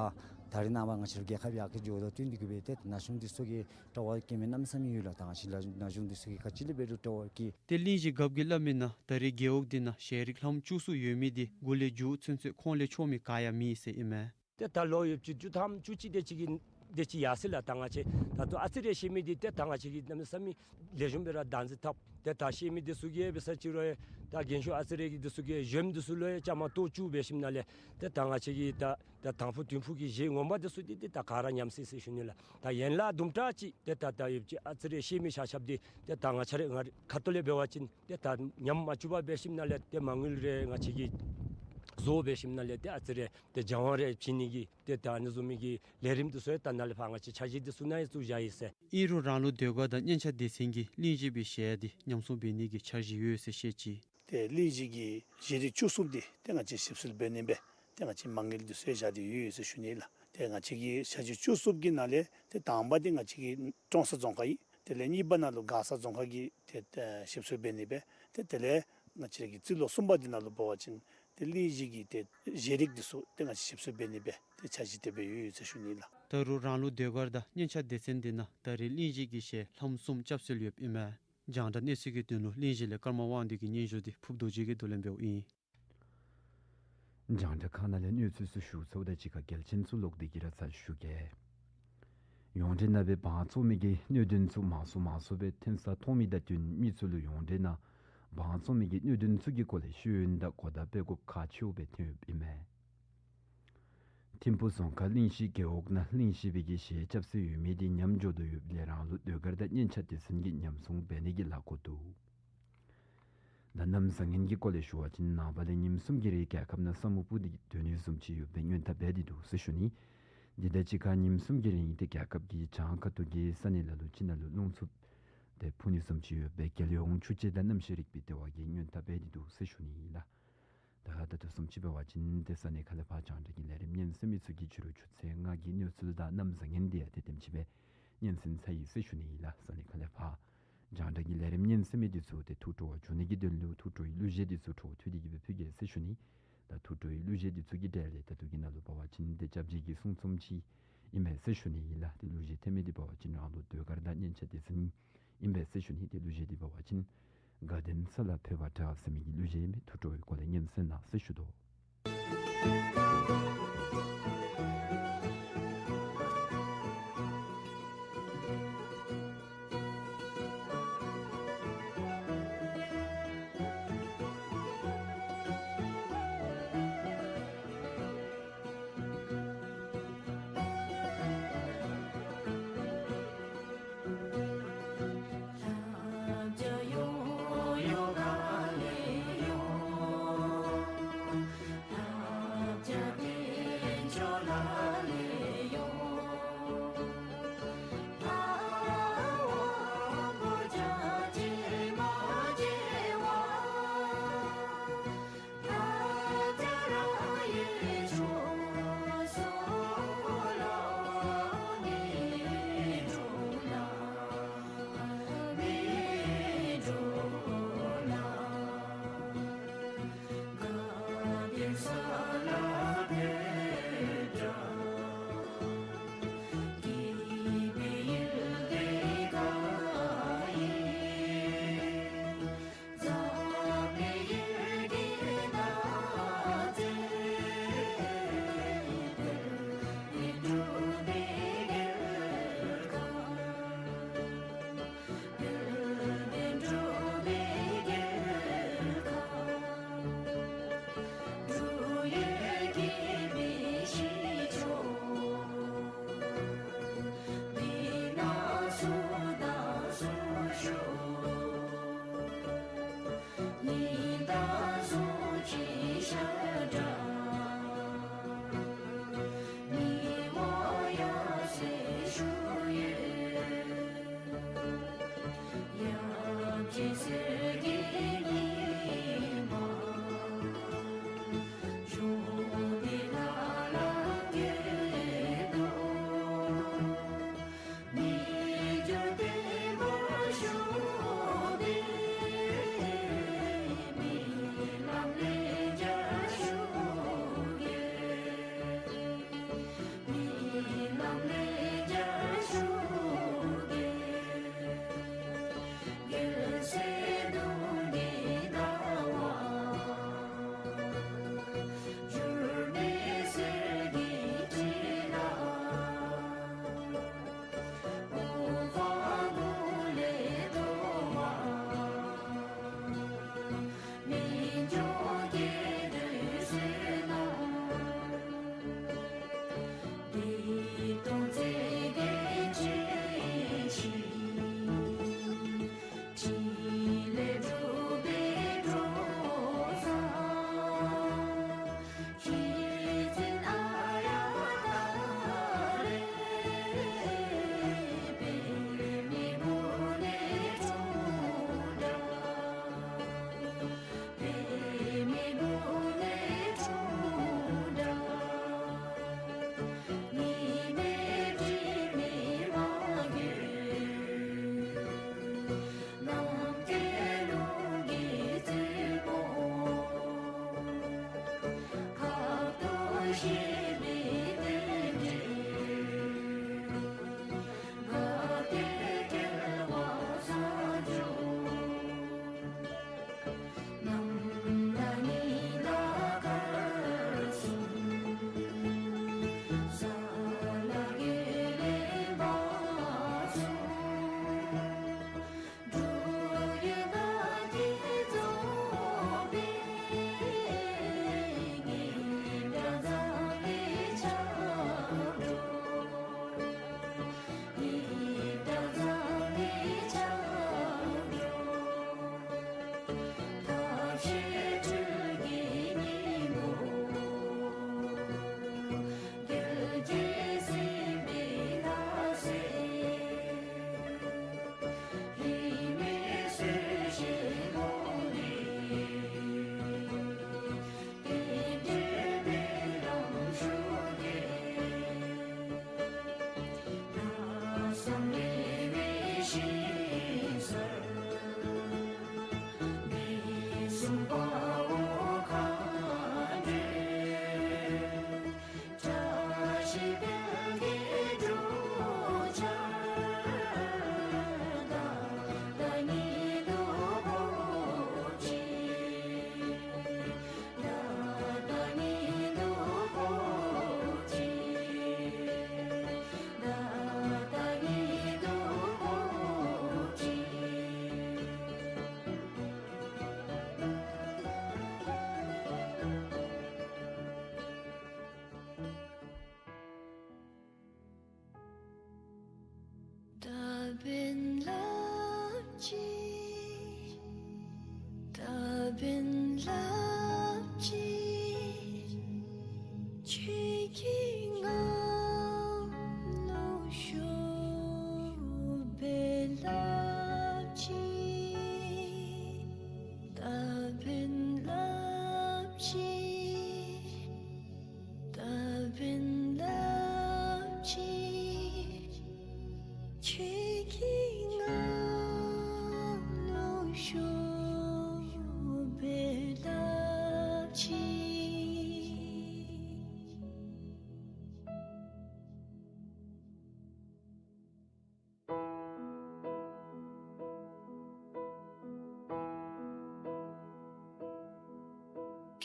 ད་རིས་ནངས་པ་ང་བཅས་ར་རྒྱལ་ཁབ་ཡར་རྒྱས་འགྱོཝ་དང་བསྟུན་ཏེ་གིས་སྦེ་ཏེ་ན་གཞོན་འདི་ཚུ་གིས་སྤྲོ་བ་བསྐྱེད་མི་གནམ་མེད་ས་མེད་ཡོད་ལགས། ད་ང་བཅས་ལ་ན་གཞོན་འདི་ཚུ་གིས་ག་ཅི་ལས་འབད་རུང་སྤྲོ་བ་བསྐྱེད། ཏེ་གླིང་བཞི་རྒཔོ་གིས་སླབ་མི་ནང་ད་རེས་རྒེད་འོག་འདི་ནང་ཞལ་རས་ལྷམ་བཅུ་གསུམ་ཡོད་མི་འདི་འགོ་ལས་མཇུག་ཚུན་ཚོད་ཁོང་ལས་ཆོག་མི་ག་ཡང་མེད་ཟེར་ཨིན་མས། ཏེ་ད་ལོ་ཡོདཔ་ཅིག་བཅུ་ཐམ་བཅུ་གཅིག་དེ་ཅིག་གི་དེ་ཅིག་ཡར་སོང་ལགས། ད་ང་བཅས་ད་ལྟོ་ཨ་ཙི་རེ་ཤེས་མི་འདི་ཏེ་ད་ང་བཅས་ཀྱིས་གནམ་མེད་ས་མེད་ལེགས་ཤོམ་སྦེ་ར་བདག་འཛིན་འཐབ། ཏེ་ད་ཤེས་མི་འདི་ཚུ་གིས་འབད་ས་ཅིག་རུང་ཡང་ད་རྒན་ཤོས་ཨ་ཙི་རེ་གི་འདི་ཚུ་གིས་གཞོནམ་འདི་ཚུ་ལུ་ཡང་བཅའ་མར་གཏོགས་བཅུག་འབད་ཞིནམ་ལས་ཏེ་ད་ང་བཅས་ཀྱིས་ད་ད་དང་ཕུ་དོན་ཕུ་གི་གཞས་ངོ་མ་འདི་ཚུ་འདི་ཏེ་ད་ག་ར་ཉམས་སོ་ཡི་ཟེར་ཞུ་ནི་ལགས། ད་ཡན་ལག་དུམ་གྲ་ཅིག་ཏེ་ད་ད་ཡོདཔ་ཅིག་ཨ་ཙི་རེ་ཤེས་མི་ཆ་ཁྱབ་འདི་ཏེ་ད་ང་བཅས་ར་ང་རའི་ཁ་ཐུག་ལས་འབད་བ་ཅིན་ཏེ་ད་ཉམས་མ་བཅུག་པར་འབད་ཞིནམ་ལས་ཏེ་མ་དངུལ་རེ་ང་བཅས་ཀྱིས་ བཟོ་འབད་ཞིནམ་ལས་ཏེ་ཨ་ཙི་རེ་ཏེ་སྦྱང་བ་རེ་བྱིན་ནི་གི་ཏེ་ད་ཨ་ནི་བཟུམ་མའི་གི་ལས་རིམ་འདི་ཚུ་ཡང་ད་ནཱ་ལས་ཕར་ང་བཅས་འཆར་གཞི་འདི་ཚུ་ནང་ཡང་བཙུགས་བཞག་ཡི་ཟེར། ཨིན་རུང་རང་ལུགས་ཟློས་གར་དང་སྙན་ཆ་སྡེ་ཚན་གྱིས་གླིང་བཞི་པའི་གཞས་འདི་ཉམས་སྲུང་འབད་ནི་གི་འཆར་གཞི་ཡོད་ཟེར་བཤད་ཅི། ཏེ་གླིང་བཞི་གི་གཞས་རིགས་བཅུ་གསུམ་འདི་ཏེ་ང་བཅས་ཞིབ་འཚོལ་འབད་ནི་སྦེ་ཏེ་ང་བཅས་མ་དངུལ་འདི་ཚུ་བཞག་སྟེ་ཡོད་ཡོད་ཟེར་ཞུ་ནི་ལགས། ཏེ་ང་བཅས་ཀྱི་འཆར་གཞི་བཅུ་གསུམ་གྱི་ནང་ལས་ཏེ་དང་པ་འདི་ང་བཅས་ཀྱི་ཀྲོང་གསར་རྫོང་ཁག་ཨིན། དེ་ལས་གཉིས་པ་ནང་ལུ་མགར་ས་རྫོང་ཁག་གི་ཏེ་ཏེ་ཞིབ་འཚོལ་འབད་ནི་སྦེ་ཏེ་དེ་ལས་ང་བཅས་ཀྱི་རྩིས་ལོ་གསུམ་པ་འདི་ནང་ལུ་འབད་བ་ཅིན་ཏེ་གླིང་བཞི་གི་ཏེ་གཞས་རིགས་འདི་ཚུ་ཏེ་ང་བཅས་ཞིབ་འཚོལ་འབད་ནི་སྦེ་ཏེ་འཆར་གཞི་དེ་སྦེ་ཡོད་ཡོད་ཟེར་ཞུ་ནི་ལགས། ད་རུང་རང་ལུགས་ཟློས་གར་དང་སྙན་ཆ་སྡེ་ཚན་འདི་ནང་ད་རེས་གླིང་བཞི་གི་གཞས་ལྷམ་གསུམ་རྐྱབ་སྲོལ་ཡོདཔ་ཨིན་མས། རྒྱང་བསྒྲགས་གནས་ཚུལ་གྱི་དོན་ལུ་གླིང་བཞི་ལས་ཀརྨ་དབང་འདུས་ཀྱི་སྙན་ཞུ་འདི་ཕུབ་རྡོ་རྗེ་གིས་བསྡུ་ལེན་འབདཝ་ཨིན། རྒྱང་བསྒྲགས་ཁང་ནང་ལས་གནས་ཚུལ་ཚུ་ཞུ་ཚརཝ་ད་གཅིག་ཁར་གལ་ཆེན་ཚུ་ལོག་སྟེ་གི་ར་ཚར་ཞུ་གེ། ཡོངས་འབྲེལ་ནང་སྦེ་འབངས་བཙོང་མི་གི་གནད་དོན་ཚུ་མང་སུ་མང་སུ་སྦེ་ཐོན་ས་མཐོང་མི་དང་བསྟུན་མི་ཚུ་ལུ་ཡོངས་འབྲེལ་ནང་འབངས་བཙོང་མི་གི་གནད་དོན་ཚུ་གི་སྐོར་ལས་ཤེས་ཡོན་དང་གོ་བརྡ་སྤེལ་དགོཔ་ཁག་ཆེཝ་སྦེ་ཐོན་ཡོདཔ་ཨིན་མས། ཐིམ་ཕུ་རྫོང་ཁག་གླིང་བཞི་རྒེད་འོག་ནང་གླིང་བཞི་པའི་གི་གཞས་རྐྱབ་སྲོལ་ཡོད་མི་འདི་ཉམས་འགྱོ་དོ་ཡོདཔ་ལས་རང་ལུགས་ཟློས་གར་དང་སྙན་ཆ་སྡེ་ཚན་གྱིས་ཉམས་སྲུང་འབད་ནི་གི་ལཱ་འགོ་འདུག། ད་གནམ་བཟང་ངན་གྱི་སྐོར་ལས་ཞུ་བ་ཅིན་ནངས་པ་ལས་ཉིནམ་གསུམ་གྱི་རིང་རྒྱལ་ཁབ་ནང་ས་སྨུག་སྤུབས་ཏེ་སྡོད་ནི་བཟུམ་ཅིག་ཡོདཔ་སྦེ་སྔོན་བརྡ་འབད་དེ་འདུག་ཟེར་ཞུ་ནི། འདི་དང་གཅིག་ཁར་ཉིནམ་གསུམ་གྱི་རིང་ཏེ་རྒྱལ་ཁབ་ཀྱི་བྱང་ཁ་ཐུག་གི་ས་གནས་ལ་ལུ་ཅིག་ནང་ལུ་རླུང་འཚུབ་ཏེ་འཕུ་ནི་བཟུམ་ཅིག་ཡོདཔ་སྦེ་རྒྱལ་ཡོངས་ཆུ་དཔྱད་དང་གནམ་གཤིས་རིག་པའི་ལྟེ་བ་གིས་སྔོན་བརྡ་འབད་དེ་འདུག་ཟེར་ཞུ་ནི་ཨིན་ལགས། ད་ད་ལྟོ་བཟུམ་ཅིག་འབད་བ་ཅིན་ཏེ་ས་གནས་ཁག་ལས་ཕར་རྒྱང་བསྒྲགས་ཀྱི་ལས་རིམ་སྙན་གསན་མི་ཚུ་གིས་ཕྱི་རུ་ཆུ་ཚོད་ལྔ་གི་གནས་ཚུལ་དང་གནམ་བཟང་ངན་འདི་ཡང་ཏེ་དེམ་ཅིག་སྦེ་སྙན་གསན་ཚར་ཡི་ཟེར་ཞུ་ནི་ཨིན་ལགས། ས་གནས་ཁག་ལས་ཕར་རྒྱང་བསྒྲགས་ཀྱི་ལས་རིམ་སྙན་གསན་མི་འདི་ཚུ་ཏེ་ཐུགས་སྤྲོ་བ་འབྱུང་ནི་གི་དོན་ལུ་ཐུགས་སྤྲོ་བའི་གླུ་གཞས་འདི་ཚུ་འཕྲོ་མཐུད་དེ་གི་སྦེ་ཕུལ་གེ་ཟེར་ཞུ་ནི། ད་ཐུགས་སྤྲོ་བའི་གླུ་གཞས་འདི་ཚུ་གི་གྲས་ལས་ད་ལྟོ་གི་ནང་ལུ་འབད་བ་ཅིན་ཏེ་སྐྱབས་རྗེ་གི་གསུང་རྩོམ་ཅིག་ཨིན་མས་ཟེར་ཞུ་ནི་ཨིན་ལགས། ཏེ་གླུ་གཞས་ཐོན་མི་འདི་འབད་བ་ཅིན་རང་ལུགས་ཟློས་གར་དང་སྙན་ཆ་སྡེ་ཚན་ཨིན་པས་ཟེར་ཞུ་ནི། ཏེ་གླུ་གཞས་འདི་འབད་བ་ཅིན་དགའ་ལྡན་ས་ལ་ཕེབས་པ་འདྲ་ཟེར་མི་གི་གླུ་གཞས་ཨིན་མས། ཐུགས་སྤྲོ་བའི་སྒོ་ལས་སྙན་གསན་གནང་ཟེར་ཞུ་དོ།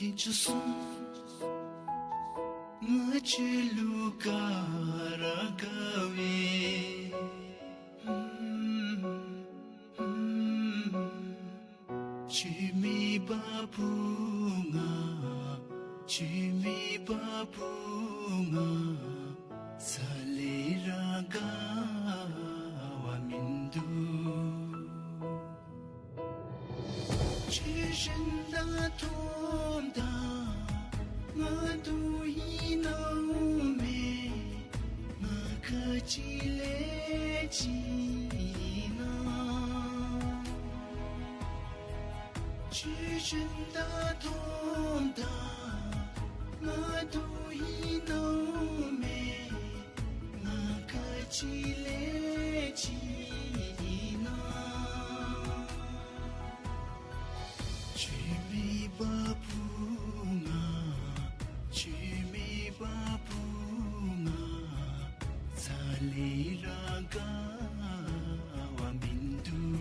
ཏིང་ཅུ་སུམ། ང་ཁྱོད་ལུ་ག་ར་དགའ་བས། ཁྱོད་མེད་པ་བུ་ང་། ཁྱོད་མེད་པ་བུ་ང་ཚ་ལས་ར་དགའ་བ་མིན་འདུག། ཁྱོད་གཞན་དང་མཐོངམ་ད་ང་སྡུག་ཨིན་ནོ་མས། ང་ག་ཅི་ལས་ཅི་ན། ཁྱོད་གཞན་དང་མཐོངམ་ད་ང་སྡུག་ཨིན་ནོ་མས། ང་ག་ཅི་ལས་ཅི་ན། ཁྱོད་མེད་པ་བུ་ང་། ཁྱོད་མེད་པ་བུ་ང་ཚ་ལས་ར་དགའ་བ་མིན་འདུག།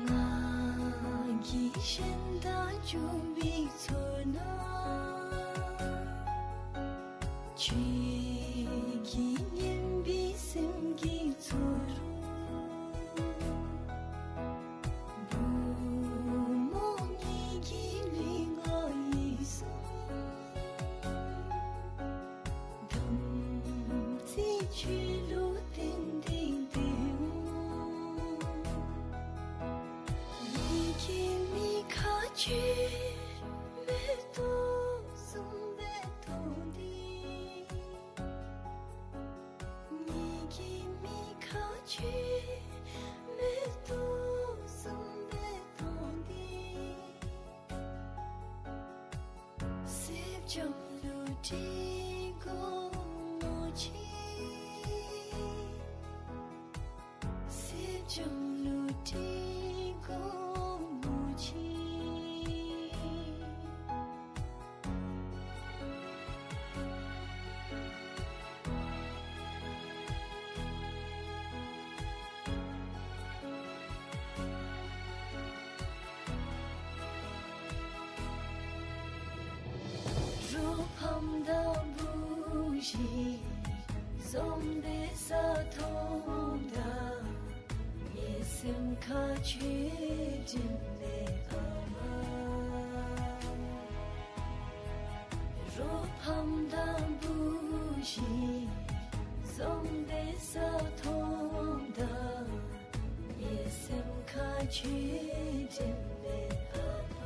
ང་གིས་གཞན་དང་བྱུང་བའི་ཚོར་སྣང་། ཁྱོད་ཀྱིས་ཉེན་པའི་སེམས་ཀྱི་ཚོར་སྣང་། བུ་མོ་ངེ་གི་ལུས་ངག་ཡིད་གསུམ། དམ་ཚིག་ཆོས་ལུགས་ཏན་ཏན་བདེན། ངེ་གི་མིག་ཁར་ཁྱོད་མེ་ཏོག་བཟུམ་སྦེ་མཐོང་སྟེ། ངེ་གི་མིག་ཁར་ཁྱོད་མེ་ཏོག་བཟུམ་སྦེ་མཐོང་སྟེ། སེམས་ཅན་ལུ་དྲི་དགོ་མོ་ཆེ། སེམས་ཅན་ལུ་དྲི་དགོ་མོ་ཆེ། རོགས་ཕམ་དང་བུ་གཞི་འཛོམས་པའི་ས་མཐོངམ་ད་ངེའི་སེམས་ཁར་ཁྱོད་དྲན་པའི་ཨ་མ། རོགས་ཕམ་དང་བུ་གཞི་འཛོམས་པའི་ས་མཐོངམ་ད་ངེའི་སེམས་ཁར་ཁྱོད་དྲན་པའི་ཨ་ཕ།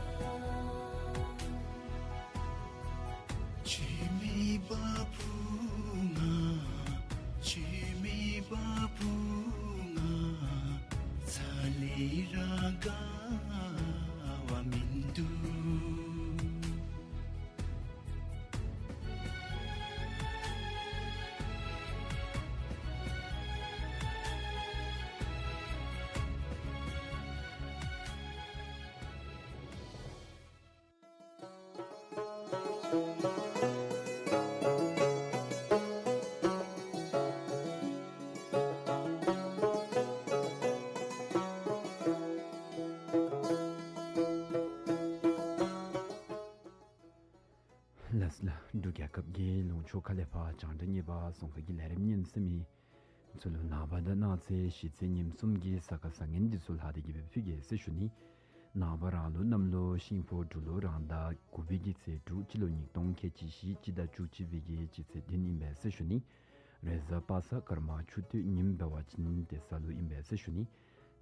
ཁྱོད་མེད་པ་བུ་ང་། ཁྱོད་མེད་པ་བུ་ང་ཚ་ལས་ར་དགའ་བ་མིན་འདུག། ལགས་ལགས། འབྲུག་རྒྱལ་ཁབ་ཀྱི་ལུང་ཕྱོགས་ཁ་ལས་ཕར་རྒྱང་བསྒྲགས་གཉིས་པ་སོང་ཁ་གི་ལས་རིམ་ཉན་གསན་མི་ཚུ་ལུ་ནངས་པ་དང་གནངས་ཚེ་གཞེས་ཚེ་ཉིནམ་གསུམ་གྱི་གཟའ་སྐར་བཟང་ངན་འདི་ཚུ་ལྷག་སྟེ་གི་སྦེ་ཕུལ་གེ་ཟེར་ཞུ་ནི། ནངས་པ་རང་ལུགས་གནམ་ལོ་ཤིང་ཕོ་འབྲུག་ལོ་རང་ཟླ་དགུ་པའི་གི་ཚེས་དྲུག་སྤྱི་ལོ་ཉིས་སྟོང་ཁལ་གཅིག་བཞི་སྤྱི་ཟླ་བཅུ་གཅིག་པའི་གི་སྤྱི་ཚེས་བདུན་ཨིན་པས་ཟེར་ཞུ་ནི། རེས་གཟའ་པ་སངས་སྐར་མ་ཆུ་སྟོད་ཉིནམ་འབད་བ་ཅིན་དེ་ས་ལུགས་ཨིན་པས་ཟེར་ཞུ་ནི།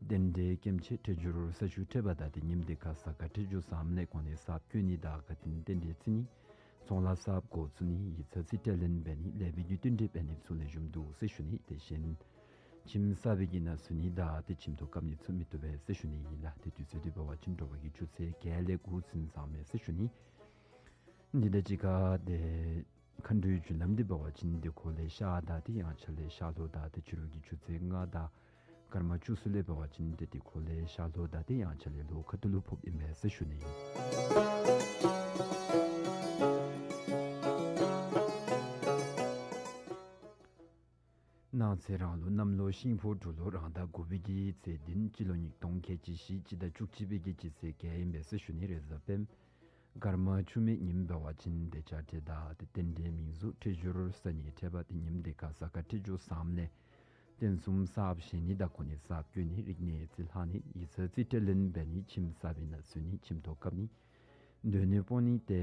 རྟེན་འབྲེལ་སྐྱེམས་ཆེ་ཁྲེགས་འགྱུར་ས་ཆུ་ཁྲེགས་པ་དང་དེ་ཉིནམ་དེ་ཁར་གཟའ་སྐར་ཁྲེགས་འགྱུར་བཟངམ་ལས་གོང་ལས་གསརཔ་བསྐོ་ནི་དང་དགའ་སྟོན་རྟེན་འབྲེལ་བརྩི་ནི། ཚོང་ལཱ་གསརཔ་འགོ་བཙུགས་ནི། ཡིག་ཚང་རྩིས་སྤྲོད་ལེན་འབད་ནི། ལེགས་པའི་གི་བསྟུན་གྲོས་འབད་ནི་ཚུ་ལེགས་ཤོམ་འདུག་ཟེར་ཞུ་ནི། དེ་བཞིན་ ཁྱིམ་གསར་པའི་གི་ནང་བཙུགས་ནི་དང་ཏེ་ཁྱིམ་ཐོག་བཀབ་ནི་ཚུ་མི་བཏུབ་པས་ཟེར་ཞུ་ནི་ཨིན་ལགས། ཏེ་དུས་ཚོད་འདི་འབད་བ་ཅིན་དྲོ་པ་གི་ཆུ་ཚོད་བརྒྱད་ལས་དགུ་ཚུན་ཚང་མས་ཟེར་ཞུ་ནི། འདི་དང་གཅིག་ཁར་ཏེ་མཁའ་འགྲོའི་རྒྱུ་ལམ་འདི་འབད་བ་ཅིན་དེ་ཁོ་ལས་ཤར་དང་ཏེ་དབྱངས་འཆར་ལས་ཤར་ལྷོ་དང་ཏེ་ཕྱི་རུ་གི་ཆུ་ཚོད་ལྔ་དང་སྐར་མ་བཅུ་གསུམ་ལས་འབད་བ་ཅིན་ཏེ་དེ་ཁོ་ལས་ཤར་ལྷོ་དང་ཏེ་དབྱངས་འཆར་ལས་ལྷོ་ཁ་ཐུག་ལུ་ཕོགཔ་ཨིན་པས་ཟེར་ཞུ་ནི་ཨིན། གནངས་ཚེ་རང་ལུགས་གནམ་ལོ་ཤིང་ཕོ་འབྲུག་ལོ་རང་ཟླ་དགུ་པའི་གི་ཚེས་བདུན་སྤྱི་ལོ་ཉིས་སྟོང་ཁལ་གཅིག་བཞི་སྤྱི་ཟླ་བཅུ་གཅིག་པའི་གི་སྤྱི་ཚེས་བརྒྱད་ཨིན་པས་ཟེར་ཞུ་ནི། རེས་གཟའ་སྤེནམ་སྐར་མ་བཅུ་མེད་ཉིནམ་འབད་བ་ཅིན་ཏེ་དཔྱ་ཁྲལ་དང་ཏེ་རྟེན་འབྲེལ་མིང་གཟུགས་འཕྲོད་སྦྱོར་ཟེར་ནི་ཐེབས་པ་ཏེ་ཉིནམ་དེ་ཁར་ས་ཁ་འཕྲོད་སྦྱོར་བཟངམ་ལས་རྟེན་གསུམ་གསརཔ་བཞེངས་ནི་དང་གོ་གནས་གསརཔ་བསྐོ་ནི་རིག་གནས་རྩིས་ལྷག་ནི་ཡིག་ཚང་རྩིས་སྤྲོད་ལེན་འབད་ནི་ཁྱིམ་གསར་པའི་ནང་བཙུགས་ནི་ཁྱིམ་ཐོག་བཀབ་ནི་སྡོད་གནས་སྤོ་ནི་ཏེ་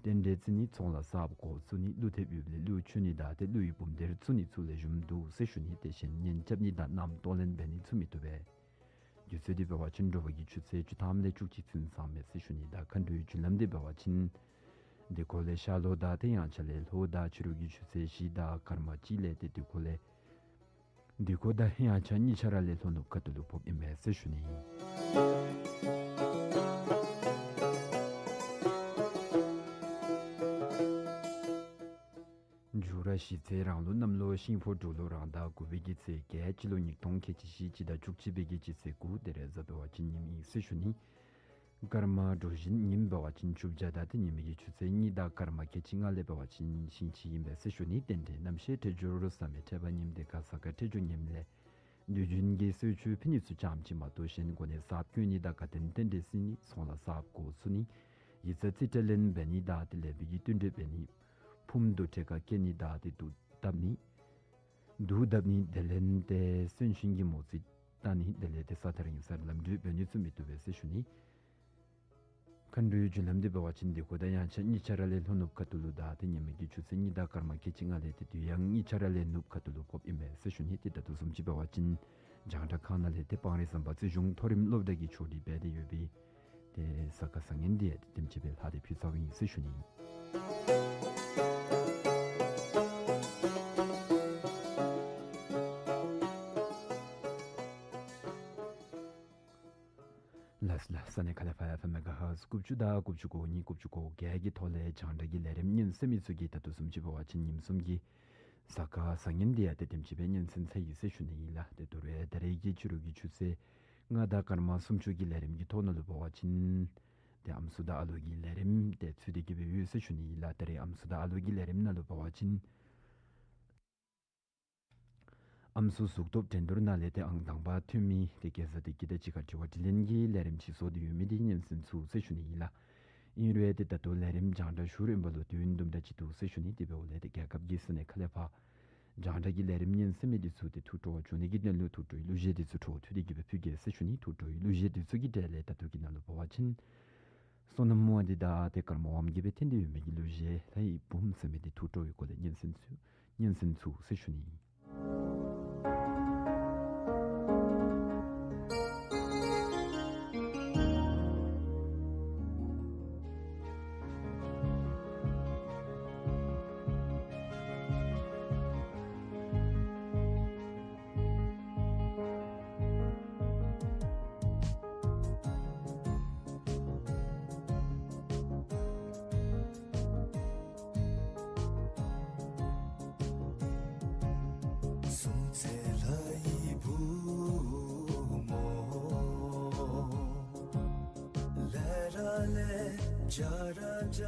རྟེན་འབྲེལ་རྩི་ནི་ཚོང་ལཱ་གསརཔ་འགོ་བཙུགས་ནི་ཀླུ་ཐེབས་ཡོདཔ་ལས་ཀླུ་མཆོད་ནི་དང་ཏེ་ཀླུ་ཡི་བུམ་གཏེར་བཙུགས་ནི་ཚུ་ལེགས་ཤོམ་འདུག་ཟེར་ཞུ་ནི། ཏེ་གཞན་གཉེན་རྐྱབ་ནི་དང་མནའམ་གཏོང་ལེན་འབད་ནི་ཚུ་མི་བཏུབ་པས། དུས་ཚོད་འདི་འབད་བ་ཅིན་དྲོ་པ་གི་ཆུ་ཚོད་བཅུ་ཐམ་ལས་བཅུ་གཅིག་ཚུན་ཚང་མས་ཟེར་ཞུ་ནི། དང་མཁའ་འགྲོའི་རྒྱུ་ལམ་འདི་འབད་བ་ཅིན་དེ་ཁོ་ལས་ཤར་ལྷོ་དང་ཏེ་དབྱངས་འཆར་ལས་ལྷོ་དང་ཕྱི་རུ་གི་ཆུ་ཚོད་བཞི་དང་སྐར་མ་གཅིག་ལས་ཏེ་དེ་ཁོ་ལས་དེ་ཁོ་དང་དབྱངས་འཆར་གཉིས་ཆ་ར་ལས་ལྷོ་ནུབ་ཁ་ཐུག་ལུ་ཕོགཔ་ཨིན་པས་ཟེར་ཞུ་ནི་ཨིན། མཇུག་ར་གཞེས་ཚེ་རང་ལུགས་གནམ་ལོ་ཤིང་ཕོ་འབྲུག་ལོ་རང་ཟླ་དགུ་པའི་གི་ཚེས་བརྒྱད་སྤྱི་ལོ་ཉིས་སྟོང་ཁལ་གཅིག་བཞི་སྤྱི་ཟླ་བཅུ་གཅིག་པའི་གི་སྤྱི་ཚེས་དགུ་ཏེ་རེས་གཟའ་འབད་བ་ཅིན་ཉིནམ་ཨིན་ཟེར་ཞུ་ནི། སྐར་མ་དྲོ་བཞིན་ཉིནམ་འབད་བ་ཅིན་བཅུ་བརྒྱ་དང་ཏེ་ཉི་མའི་གི་ཆུ་ཚོད་གཉིས་དང་སྐར་མ་ཁལ་གཅིག་ལྔ་ལས་འབད་བ་ཅིན་ཤིང་བྱི་ཨིན་པས་ཟེར་ཞུ་ནི། རྟེན་འབྲེལ་རྣམ་ཤེས་འཕྲོད་སྦྱོར་ཟེར་མི་ཐེབས་པ་ཉིནམ་དེ་ཁར་ས་ཁ་འཕྲོད་སྦྱོར་ཉིནམ་ལས་དུས་རྒྱུན་གྱི་གསོལ་མཆོད་ཕུལ་ནི་ཚུ་ཙམ་ཅིག་མ་གཏོགས་གཞན་གོ་གནས་གསརཔ་བསྐོ་ནི་དང་དགའ་སྟོན་རྟེན་འབྲེལ་རྩི་ནི་ཚོང་ལཱ་གསརཔ་འགོ་བཙུགས་ནི་ཡིག་ཚང་རྩིས་སྤྲོད་ལེན་འབད་ནི་དང་ཏེ་ལེགས་པའི་གི་བསྟུན་གྲོས་འབད་ནི་ཕུངམ་དུ་ཁྲལ་ཁ་བཀལ་ནི་དང་ཏེ་དུག་བཏབ་ནི་དུག་བཏབ་ནི་དེ་ལས་ཏེ་གསོན་གཤིན་གྱི་མོ་རྩིས་བཏང་ནི་དེ་ལས་ཏེ་ས་ཐག་རིང་སར་ལམ་འགྲུལ་འབད་ནི་ཚུ་མི་བཏུབ་པས་ཟེར་ཞུ་ནི། མཁའ་འགྲོའི་རྒྱུ་ལམ་འདི་འབད་བ་ཅིན་དེ་ཁོ་དང་དབྱངས་འཆར་གཉིས་ཆ་ར་ལས་ལྷོ་ནུབ་ཁ་ཐུག་ལུ་དང་ཏེ་ཉི་མའི་གི་ཆུ་ཚོད་གཉིས་དང་སྐར་མ་ཁལ་གཅིག་ལྔ་ལས་ཏེ་དུས་ཡང་གཉིས་ཆ་ར་ལས་ནུབ་ཁ་ཐུག་ལུ་ཕོགཔ་ཨིན་པས་ཟེར་ཞུ་ནི། ཏེ་ད་ལྟོ་བཟུམ་ཅིག་འབད་བ་ཅིན་རྒྱང་བསྒྲགས་ཁང་ནང་ལས་ཏེ་སྤང་རི་ཟམ་པ་རྩིས་གཞུང་མཐོ་རིམ་སློབ་གྲྭ་གི་ཕྱོགས་སྒྲིག་འབད་དེ་ཡོད་པའི་ཏེ་གཟའ་སྐར་བཟང་ངན་འདི་ཡང་ཏེ་དེམ་ཅིག་སྦེ་ལྷག་སྟེ་ཕུལ་ཚརཝ་ཨིན་ཟེར་ཞུ་ནི། ལགས་ལགས། ས་གནས་ཁ་ལས་ཕར་ཨེཕ་ཨེམ་མེ་ག་ཧར་ཊི་དགུ་བཅུ་དང་དགུ་བཅུ་གོ་གཉིས་དགུ་བཅུ་གོ་བརྒྱད་ཀྱི་ཐོག་ལས་རྒྱང་བསྒྲགས་ཀྱི་ལས་རིམ་ཉན་གསན་མི་ཚུ་གིས་ད་ལྟོ་བཟུམ་ཅིག་འབད་བ་ཅིན་ཉིནམ་གསུམ་གྱི་གཟའ་སྐར་བཟང་ངན་འདི་ཡང་ཏེ་དེམ་ཅིག་སྦེ་ཉན་གསན་ཚར་ཡི་ཟེར་ཞུ་ནི་ཨིན་ལགས། ཏེ་དོ་རུང་ད་རེས་ཀྱི་ཕྱི་རུ་གི་ཆུ་ཚོད་ལྔ་དང་སྐར་མ་སུམ་ཅུ་གི་ལས་རིམ་གྱི་ཐོག་ནང་ལུ་འབད་བ་ཅིན་ཏེ་ཨམ་སྲུ་དང་ཨ་ལོ་གི་ལས་རིམ་ཏེ་ཚུད་དེ་གི་སྦེ་ཡོད་ཟེར་ཞུ་ནི་ཨིན་ལགས། ད་རེས་ཨམ་སྲུ་དང་ཨ་ལོ་གི་ལས་རིམ་ནང་ལུ་འབད་བ་ཅིན་ཨམ་སྲུ་གཟུགས་སྟོབས་འགྲན་བསྡུར་ནང་ལས་ཏེ་ཨང་དང་པ་ཐོན་མི་ཏེ་རྒྱལ་བཟའ་བདེ་སྐྱིད་དང་གཅིག་ཁར་དྲི་བ་དྲིས་ལན་གྱི་ལས་རིམ་ཅིག་བཟོ་སྟེ་ཡོད་མི་འདི་ཉན་གསན་ཚུགས་ཟེར་ཞུ་ནི་ཨིན་ལགས། ཨིན་རུང་ཏེ་ད་ལྟོ་ལས་རིམ་རྒྱང་བསྒྲགས་ཞུ་རན་པ་ལུ་དུས་ཡུན་དུམ་གྲ་ཅིག་འདུག་ཟེར་ཞུ་ནི། དེ་འབདཝ་ལས་ཏེ་རྒྱལ་ཁབ་ཀྱི་ས་གནས་ཁ་ལས་ཕར་རྒྱང་བསྒྲགས་ཀྱི་ལས་རིམ་ཉན་གསན་མི་འདི་ཚུ་ཏེ་ཐུགས་སྤྲོ་བ་བྱུང་ནི་གི་དོན་ལུ་ཐུགས་སྤྲོའི་གླུ་གཞས་འདི་ཚུ་འཕྲོ་མཐུད་དེ་གི་སྦེ་ཕུལ་གེ་ཟེར་ཞུ་ནི། ཐུགས་སྤྲོའི་གླུ་གཞས་འདི་ཚུ་གི་གྲས་ལས་ད་ལྟོ་གི་ནང་ལུ་འབད་བ་ཅིན་བསོད་ནམས་མོ་འདི་དང་ཏེ་ཀརྨ་དབང་གིས་སྦེ་འཐེན་ཏེ་ཡོད་མི་གི་གླུ་གཞས་ལྷ་ཡི་བུམོ་ཟེར་མི་འདི་ཐུགས་སྤྲོ་བའི་སྒོ་ལས་ཉན་གསན་ཚུགས་ཉན་གསན་ཚུགས་ཟེར་ཞུ་ནི། སུམ་རྩེན་ལྷ་ཡི་བུ་མོ། ལས་ར་ལས་བྱ་ར་བྱ།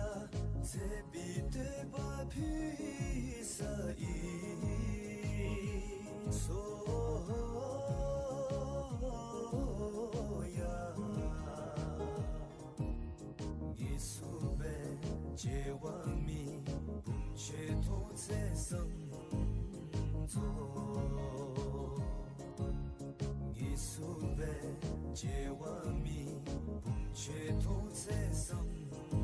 ཚེ་འདི་བསྟོད་པ་ཕུལ་ས་ཨིན་སོ་ཡ། ངེ་སུ་སྦེ་བྱ་བ་མེད། བུམོ་ཁྱོད་ཐུགས་བརྩེ་བཟང་པོ། ངེ་སུ་སྦེ་བྱ་བ་མེད། བུམོ་ཁྱོད་ཐུགས་བརྩེ་བཟང་པོ།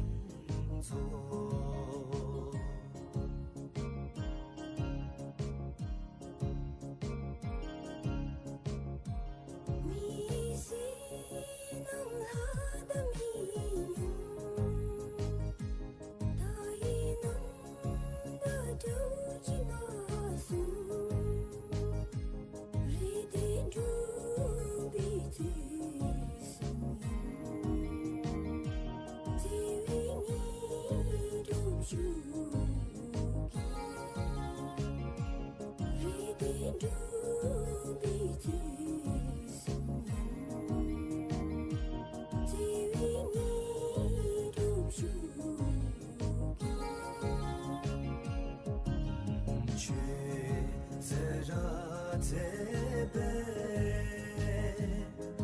མཛད་པའི་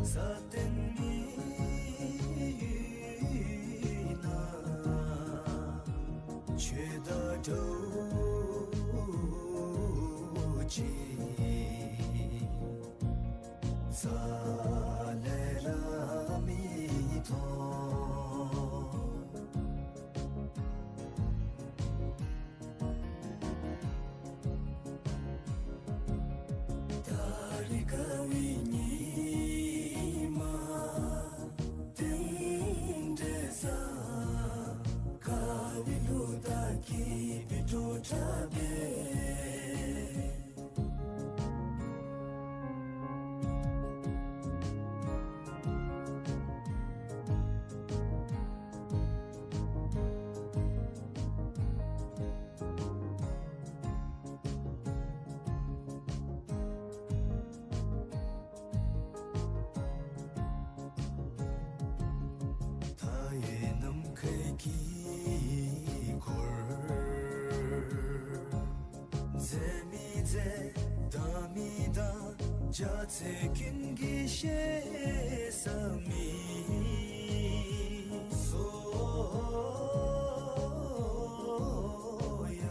ས་སྟེང་མི་ཡུལ་ན་ཆོས་དང་འདྲ་བོ་ཅིག་རྩ་ལས་ར་མི་མཐོང་། ད་རིས་དགའ་བའི་ཉི་མ་སྟེང་འབྲས་བཟང་། དགའ་བའི་གླུ་དང་སྐྱིད་པའི་བྲོ་འཁྲབ་པས། མཐའ་ཡས་ནམ་མཁའི་དཀྱིལ་འཁོར། མཛེས་མི་མཛེས་དང་མི་དང་། འཇའ་ཚོན་ཀུན་གྱིས་ཤེས་ས་མི་བཟོ་ཡ།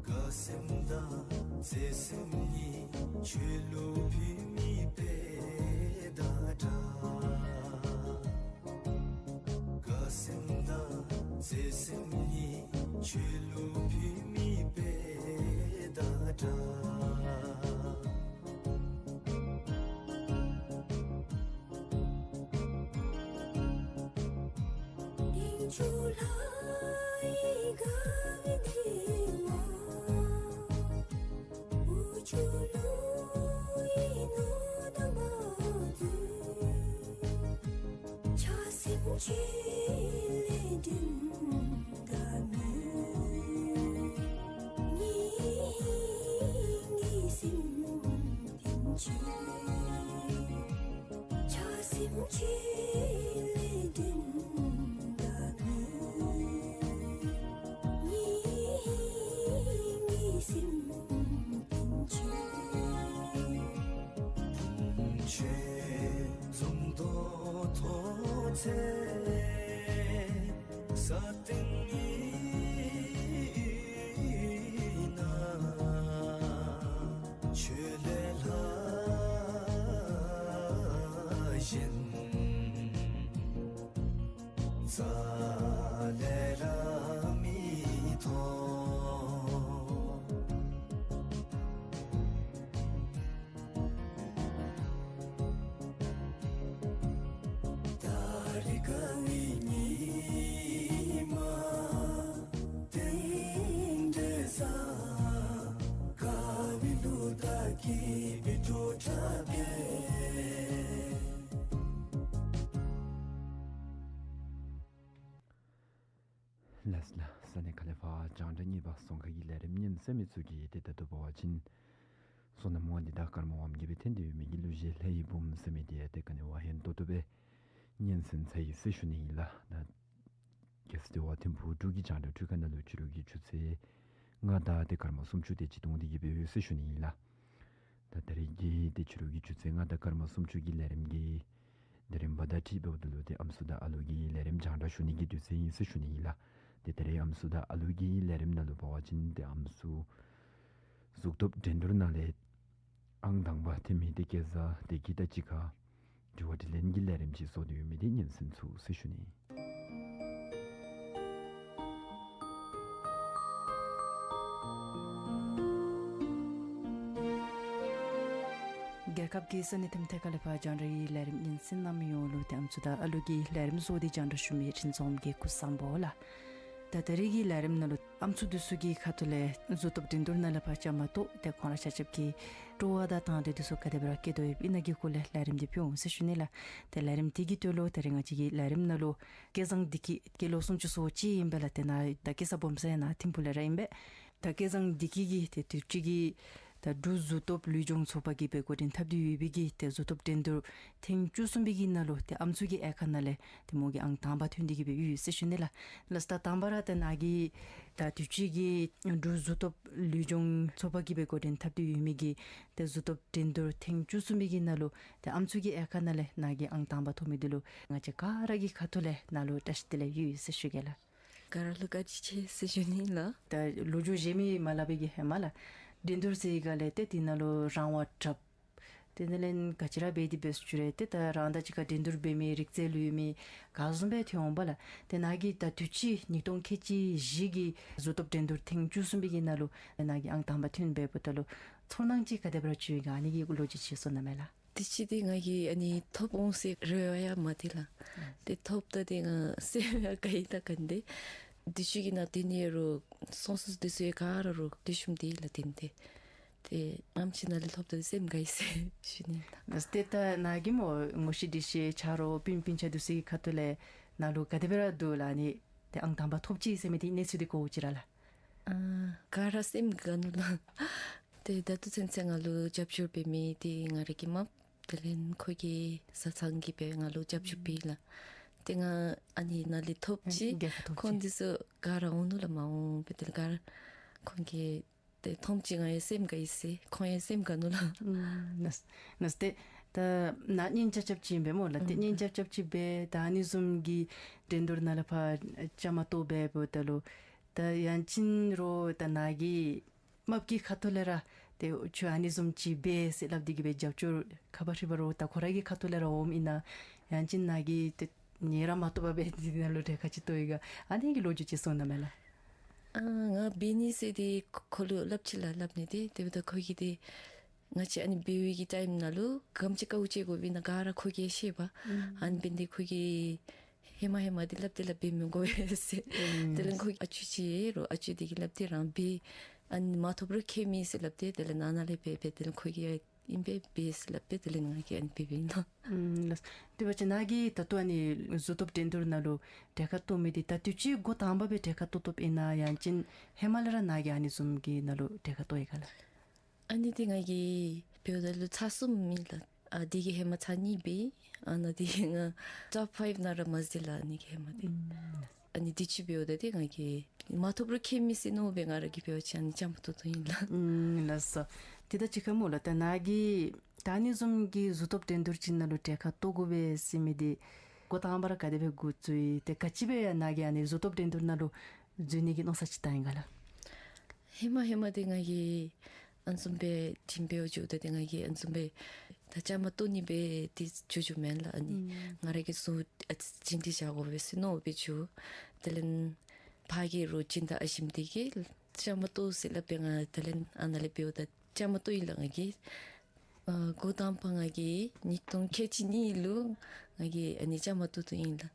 དགའ་སེམས་དང་བརྩེ་སེམས་གཉིས། ཆོས་ལུ་ཕུལ་མི་དཔེ་དང་འདྲ། དགའ་སེམས་དང་བརྩེ་སེམས་གཉིས། ཆོས་ལུ་ཕུལ་མི་དཔེ་དང་འདྲ། ཆོས་འཛོམས་དོ་ཐོག་ཚེ་ས་སྟེང་ཡུལ་ན་ཆོས་ལས་ལྷག་གཞན་རྩ་ལས་ར་མི་མཐོང་། ད་རིས་དགའ་བའི་ཉི་མ་སྟེང་འབྲས་བཟང་། དགའ་བའི་གླུ་དང་སྐྱིད་པའི་བྲོ་འཁྲབ་པས། ལགས་ལགས། ས་གནས་ཁ་ལས་ཕར་རྒྱང་བསྒྲགས་གཉིས་པ་རྫོང་ཁ་གི་ལས་རིམ་ཉན་གསན་མི་ཚུ་གིས་ཏེ་ད་ལྟོ་འབད་བ་ཅིན་བསོད་ནམས་དབང་འདུས་དང་ཀརྨ་དབང་རྒྱལ་སྦེ་འཐོན་ཏེ་ཡོད་མི་གི་གླུ་གཞས་ལྷ་ཡི་བུམོ་ཟེར་མི་འདི་ཡང་ཏེ་ག་ནི་བ་ཧན་ཏོག་ཏོ་སྦེ་ཉན་གསན་ཚར་ཡི་ཟེར་ཞུ་ནི་ཨིན་ལགས། ད་རྒྱལ་སྲས་འདི་བ་ཐིམ་ཕུག་འབྲུག་གི་རྒྱང་བསྒྲགས་འཕྲུལ་ཁང་ནང་ལུ་ཕྱི་རུ་གི་ཆུ་ཚོད་ལྔ་དང་ཏེ་སྐར་མ་སུམ་ཅུ་དེ་ཅིག་ཐོན་ཏེ་གི་སྦེ་ཡོད་ཟེར་ཞུ་ནི་ཨིན་ལགས། ད་ད་རིས་ཀྱི་ཏེ་ཕྱི་རུ་གི་ཆུ་ཚོད་ལྔ་དང་སྐར་མ་སུམ་ཅུ་གི་ལས་རིམ་གྱི་ད་རིས་འབའ་ད་ཁྲིད་འབདཝ་ད་ལུ་ཏེ་ཨམ་སྲུ་དང་ཨ་ལུ་གི་ལས་རིམ་རྒྱང་བསྒྲགས་ཞུ་ནི་གི་དུས་ཚོད་ཨིན་ཟེར་ཞུ་ནི་ཨིན་ལགས། ཏེ་ད་རིས་ཨམ་སྲུ་དང་ཨ་ལུ་གི་ལས་རིམ་ནང་ལུ་འབད་བ་ཅིན་ཏེ་ཨམ་སྲུ་གཟུགས་སྟོབས་འགྲན་བསྡུར་ནང་ལས་ཨང་དང་པ་ཐོན་མི་ཏེ་སྐལ་བཟང་བདེ་སྐྱིད་དང་གཅིག་ཁར་དྲི་བ་དྲིས་ལན་གྱི་ལས་རིམ་ཅིག་བཟོ་སྟེ་ཡོད་མི་འདི་ཉན་གསན་ཚུགས་ཟེར་ཞུ་ནི། རྒྱལ་ཁབ་ཀྱི་ས་གནས་ཐམ་ཐད་ཁ་ལས་ཕར་རྒྱང་བསྒྲགས་ཀྱི་ལས་རིམ་ཉན་གསན་གནང་མི་ཡོངས་ལུ་ཏེ་ཨམ་སྲུ་དང་ཨ་ལུ་གི་ལས་རིམ་བཟོ་སྟེ་རྒྱང་བསྒྲགས་ཞུ་མི་ཁྲིན་ཚོམ་གྱིས་སྐུ་གཟུགས་བཟང་པོ་ལགས། ད་ད་རིས་ཀྱི་ལས་རིམ་ནང་ལུ་ཨམ་སྲུ་འདི་ཚུ་གི་ཁ་ཐུག་ལས་གཟུགས་སྟོབས་འགྲན་བསྡུར་ནང་ལས་ཕར་བཅའ་མར་གཏོགས་ཏེ་ཁོང་ར་ཆ་ཁྱབ་ཀྱི་སྤྲོ་བ་དང་དང་འདོད་འདི་ཚུ་ག་དེ་སྦེ་ར་བསྐྱེད་དོ་ཡོདཔ་ཨིན་ན་གི་སྐོར་ལས་ལས་རིམ་འདི་ཕུལ་འོང་ཟེར་ཞུ་ནི་ལགས། ཏེ་ལས་རིམ་འདི་གི་དོན་ལུ་ད་རིས་ང་བཅས་ཀྱི་ལས་རིམ་ནང་ལུ་སྐལ་བཟང་བདེ་སྐྱིད་སྐྱེས་ལོ་སུམ་ཅུ་སོ་གཅིག་ཨིན་པས་ལགས། ཏེ་ནཱ་ད་སྐྱེས་ས་སྦོམ་ས་ཡང་ནཱ་ཐིམ་ཕུག་ལས་ར་ཨིན་པས། ད་སྐལ་བཟང་བདེ་སྐྱིད་ཀྱིས་ཏེ་དུས་ཅི་གི་ད་འབྲུག་གཟུགས་སྟོབས་ལུས་སྦྱོང་ཚོགས་པ་གིས་སྦེ་འགོ་འདྲེན་འཐབ་སྟེ་ཡོད་པའི་གི་ཏེ་གཟུགས་སྟོབས་འགྲན་བསྡུར་ཐེངས་བཅུ་གསུམ་པའི་གི་ནང་ལུ་ཏེ་ཨམ་སྲུ་གི་དབྱེ་ཁག་ནང་ལས་ཏེ་མོ་གིས་ཨང་དང་པ་ཐོན་ཏེ་གི་སྦེ་ཡོད་ཟེར་ཞུ་ནི་ལགས། ལགས་ད་དང་པ་ར་ཏེ་ནཱ་གི་ ད་དུས་ཅི་གི་འབྲུག་གཟུགས་སྟོབས་ལུས་སྦྱོང་ཚོགས་པ་གིས་སྦེ་འགོ་འདྲེན་འཐབ་སྟེ་ཡོད་མི་གི་ཏེ་གཟུགས་སྟོབས་འགྲན་བསྡུར་ཐེངས་བཅུ་གསུམ་པའི་གི་ནང་ལུ་ཏེ་ཨམ་སྲུ་གི་དབྱེ་ཁག་ནང་ལས་ནཱ་གིས་ཨང་དང་པ་ཐོབ་མི་འདི་ལུ་ང་བཅས་ག་ར་གི་ཁ་ཐུག་ལས་ནཱ་ལུ་བཀྲ་ཤིས་བདེ་ལེགས་ཡོད་ཟེར་ཞུ་གེ་ལགས། ག་ར་ལུ་བཀའ་དྲིན་ཆེ་ཟེར་ཞུ་ནི་ལགས། ད་ལོ་རྒྱུས་ཞུ་མི་མ་སླབ་པའི་གི་ཧེ་མ་ལགས། འགྲན་བསྡུར་ཟེར་ག་ལས་ཏེ་དེ་ནང་ལུ་རང་དབང་དྲགཔ། ཏེ་དེ་ལས་ག་ཅི་ར་འབད་དེ་འབད་ཚུགས་ཅི་རུང་ཏེ་ད་རང་དང་གཅིག་ཁར་འགྲན་བསྡུར་འབད་མི་རིག་རྩལ་ལུ་ཡོད་མི་ག་བཟུམ་སྦེ་ཐོན་འོང་པ་ལགས། ཏེ་ནཱ་གིས་ད་དུས་ཅི་ཉིས་སྟོང་ཁལ་གཅིག་བཞི་གི་གཟུགས་སྟོབས་འགྲན་བསྡུར་ཐེངས་བཅུ་གསུམ་པའི་གི་ནང་ལུ་ནཱ་གིས་ཨང་དང་པ་ཐོན་འབདཝ་ད་ལུ་ཚོར་སྣང་ཅིག་ག་དེ་སྦེ་ར་བྱུང་ཡི་ག་ཨ་ནི་གི་ལོ་རྒྱུས་ཅིག་གསུང་གནང་མས་ལགས། དུས་ཅི་འདི་ང་གིས་ཨ་ནི་ཐོབ་འོང་ཟེར་རེ་བ་ཡང་མ་དེ་ལགས། ཏེ་ཐོབ་ད་འདི་ང་སེམས་ཡང་དགའ་ཡི་ད་ག་ནི་འདི། དུས་ཅི་གི་ནང་འདི་ནི་རུང་སོང་སོང་འདི་ཚུ་ཡང་ག་ར་རུང་དུས་ཤུམ་འདི་ལགས་འདི་ནི་འདི། ཏེ་ཨམ་ཅིག་ནང་ལས་ཐོབ་ད་སེམས་དགའ་ཡི་ཟེར་ཞུ་ནི་ལགས། ཏེ་ད་ནཱ་གིས་སྨོ་ངོ་ཤེས་འདྲིས་ཤེས་ཆ་རོགས་སྤུན་སྤུན་ཆ་འདི་ཚུ་གི་ཁ་ཐུག་ལས་ནཱ་ལུ་ག་དེ་སྦེ་ར་འདུག་ལགས། ཨ་ནི་ཏེ་ཨང་དང་པ་ཐོབ་ཅི་ཟེར་མི་འདི་གནས་ཚུལ་འདི་གོ་ཅི་ར་ལགས། ཨ་ག་ར་སེམས་དགའ་ནུག་ལགས། ཏེ་ད་ལྟོ་ཚུན་ཚོད་ང་ལུ་རྒྱབ་སྐྱོར་འབད་མི་འདི་ང་རའི་གི་རྨགཔ་དེ་ལས་ཁོ་གི་བཟའ་ཚང་གིས་སྦེ་ང་ལུ་རྒྱབ་སྐྱོར་འབད་ལགས། ཏེ་ང་ཨ་ནི་ནང་ལས་ཐོབ་ཅི། རྒྱལ་ཁ་ཐོབ་ཅི། ཁོང་འདི་ཚུ་ག་ར་འོང་ནུག་ལགས། མ་འོང་པས་དེ་ལས་ག་ར་ཁོང་གིས་ཏེ་མཐོང་ཅི་ང་ཡང་སེམས་དགའ་ཡི་ཟེར་ཁོང་ཡང་སེམས་དགའ་ནུག་ལགས། ཨུམ་ལགས། ལགས་ཏེ་ད་ནཱ་གཉེན་རྐྱབ་རྐྱབ་ཅིག་ཨིན་པས་སྨོ་ལགས། ཏེ་ཨུམ་གཉེན་རྐྱབ་རྐྱབ་ཅིག་སྦེ་ད་ཨ་ནི་བཟུམ་གྱི་འགྲན་བསྡུར་ནང་ལས་ཕར་བཅའ་མར་གཏོགས་འབདཝ་ད་ལུ་ད་ཡང་ཅིན་རོགས་ད་ནཱ་གི་རྨགཔ་གི་ཁ་ཐུག་ལས་ར་ཏེ་ཁྱོད་ཨ་ནི་བཟུམ་ཅིག་འབད་ཟེར་སླབ་སྟེ་གི་སྦེ་རྒྱབ་སྐྱོར་ཁ་པར་ཧྲིལ་བུ་རོགས་ད་ཁོ་ར་གི་ཁ་ཐུག་ལས་ར་འོངམ་ཨིན་ན་ཡང་ཅིན་ནཱ་གིས་ཏེ་ཉེ་ར་མ་བཏུབ་པར་སྦེ་འདི་ནང་ལུ་གྲལ་ཁར་ཅིག་གཏོགས་ཡི་ག་ཨ་ནི་གི་ལོ་རྒྱུས་ཅིག་གསུང་གནང་མས་ལགས། ཨ་ང་འབད་ནི་ཟེར་ཏེ་ཁོ་ལུ་སླབ་ཅི་ལགས། སླབ་ནི་འདི་དེ་འབདཝ་ད་ཁོ་གིས་འདི་ང་བཅས་ཨ་ནི་འབད་བའི་གི་ཊའིམ་ནང་ལུ་ག་དེམ་ཅིག་དཀའཝ་སྤྱད་དགོཔ་ཨིན་ན་ག་ར་ཁོ་གིས་ཤེས་པས། ཨུམ་ཨ་ནི་འབད་ནི་འདི་ཁོ་གིས་ཧེ་མ་ཧེ་མ་འདི་སླབ་སྟེ་སླབ་འབད་མི་དགོ་པས་ཟེར། ཨུམ་དེ་ལས་ཁོ་ཨ་ཅུ་ཅིག་རོགས་ཨ་ཅུ་འདི་གིས་སླབ་སྟེ་རང་འབད། ཨ་ནི་མ་ཐོབ་རུང་ཁྱད་མེད་ཟེར་སླབ་སྟེ་དེ་ལས་ནཱ་ནཱ་ལས་འབད་འབད་དེ་ལས་ཁོ་གིས་ཨིན་པས་འབད་ཟེར་སླབ་སྟེ་དེ་ལས་ང་གིས་ཨ་ནི་འབད་འབདཝ་ཨིན་ལགས། ཨུམ་ལགས། དེ་འབད་བ་ཅིན་ནཱ་གིས་ད་ལྟོ་ཨ་ནི་གཟུགས་སྟོབས་འགྲན་བསྡུར་ནང་ལུ་གྲལ་ཁར་གཏོགས་མི་འདི་ད་དུས་ཅི་འགོ་དང་པ་སྦེ་གྲལ་ཁར་གཏོགས་གཏོགསཔ་ཨིན་ན་ཡང་ཅིན་ཧེ་མ་ལས་ར་ནཱ་གིས་ཨ་ནི་བཟུམ་གྱི་ནང་ལུ་གྲལ་ཁར་གཏོགས་ཡི་ག་ལགས། ཨ་ནི་འདི་ང་གིས་འབདཝ་ད་ལུ་ཚར་གསུམ་ཨིན་ལགས། ཨ་འདི་གི་ཧེ་མ་ཚར་གཉིས་འབད་ཨ་ནཱ་འདི་ང་ཊོཔ་ཕའིབ་ནང་ར་མ་འཛུལ་ལགས། ཨ་ནི་གི་ཧེ་མ་འདི། ཨུམ་ཨ་ནི་དུས་ཅི་འབདཝ་ད་འདི་ང་གིས་མ་ཐོབ་རུང་ཁྱད་མེད་ཟེར་མནོ་སྦེ་ང་ར་གིས་འབད་བ་ཅིན་ཨ་ནི་བཅའ་མར་གཏོགས་གཏོགསཔ་ཨིན་ལགས། ཨུམ་ལགས་སོ། ཏེ་ད་ཅི་ཁ་སྨོ་ལགས། ད་ནཱ་གིས་ད་ཨ་ནི་བཟུམ་གྱི་གཟུགས་སྟོབས་འགྲན་བསྡུར་ཅིག་ནང་ལུ་གྲལ་ཁར་གཏོགས་དགོ་པས་ཟེར་མི་འདི་འགོ་དང་པ་ར་ག་དེ་སྦེ་འགོ་བཙུགས་ཡི། ཏེ་ག་ཅི་སྦེ་ཡང་ནཱ་གིས་ཨ་ནི་གཟུགས་སྟོབས་འགྲན་བསྡུར་ནང་ལུ་འཛུལ་ནི་གི་མནོ་བསམ་ཅིག་བཏང་ཡི་ག་ལགས། ཧེ་མ་ཧེ་མ་འདི་ང་གིས་ཨ་ནི་བཟུམ་སྦེ་ཊིམ་འབདཝ་འགྱོཝ་ད་འདི་ང་གིས་ཨ་ནི་བཟུམ་སྦེ་ད་བཅའ་མར་གཏོགས་ནི་སྦེ་འདི་འགྱོ་འགྱོཝ་མེན་ལགས། ཨ་ནི་ཨུམ་ང་ར་གི་གཟུགས་ཨ་ཙི་ཅིག་འདི་བཞག་དགོ་པས་ཟེར་མནོ་སྦེ་འགྱོ། དེ་ལས་ཕར་གི་རོགས་སྦྱིན་བདག་ཨ་ཞིམ་འདི་གིས་བཅའ་མར་གཏོགས་ཟེར་སླབ་སྦེ་ང་དེ་ལས་ཨ་ནཱ་ལས་འབདཝ་ད་བཅའ་མར་གཏོགས་ཡི་ལགས་ང་གིས། ཨ་འགོ་དང་པ་ང་གིས་ཉིས་སྟོང་ཁལ་གཅིག་གཉིས་ལུ་ང་གིས་ཨ་ནི་བཅའ་མར་གཏོགས་གཏོགསཔ་ཨིན་ལགས།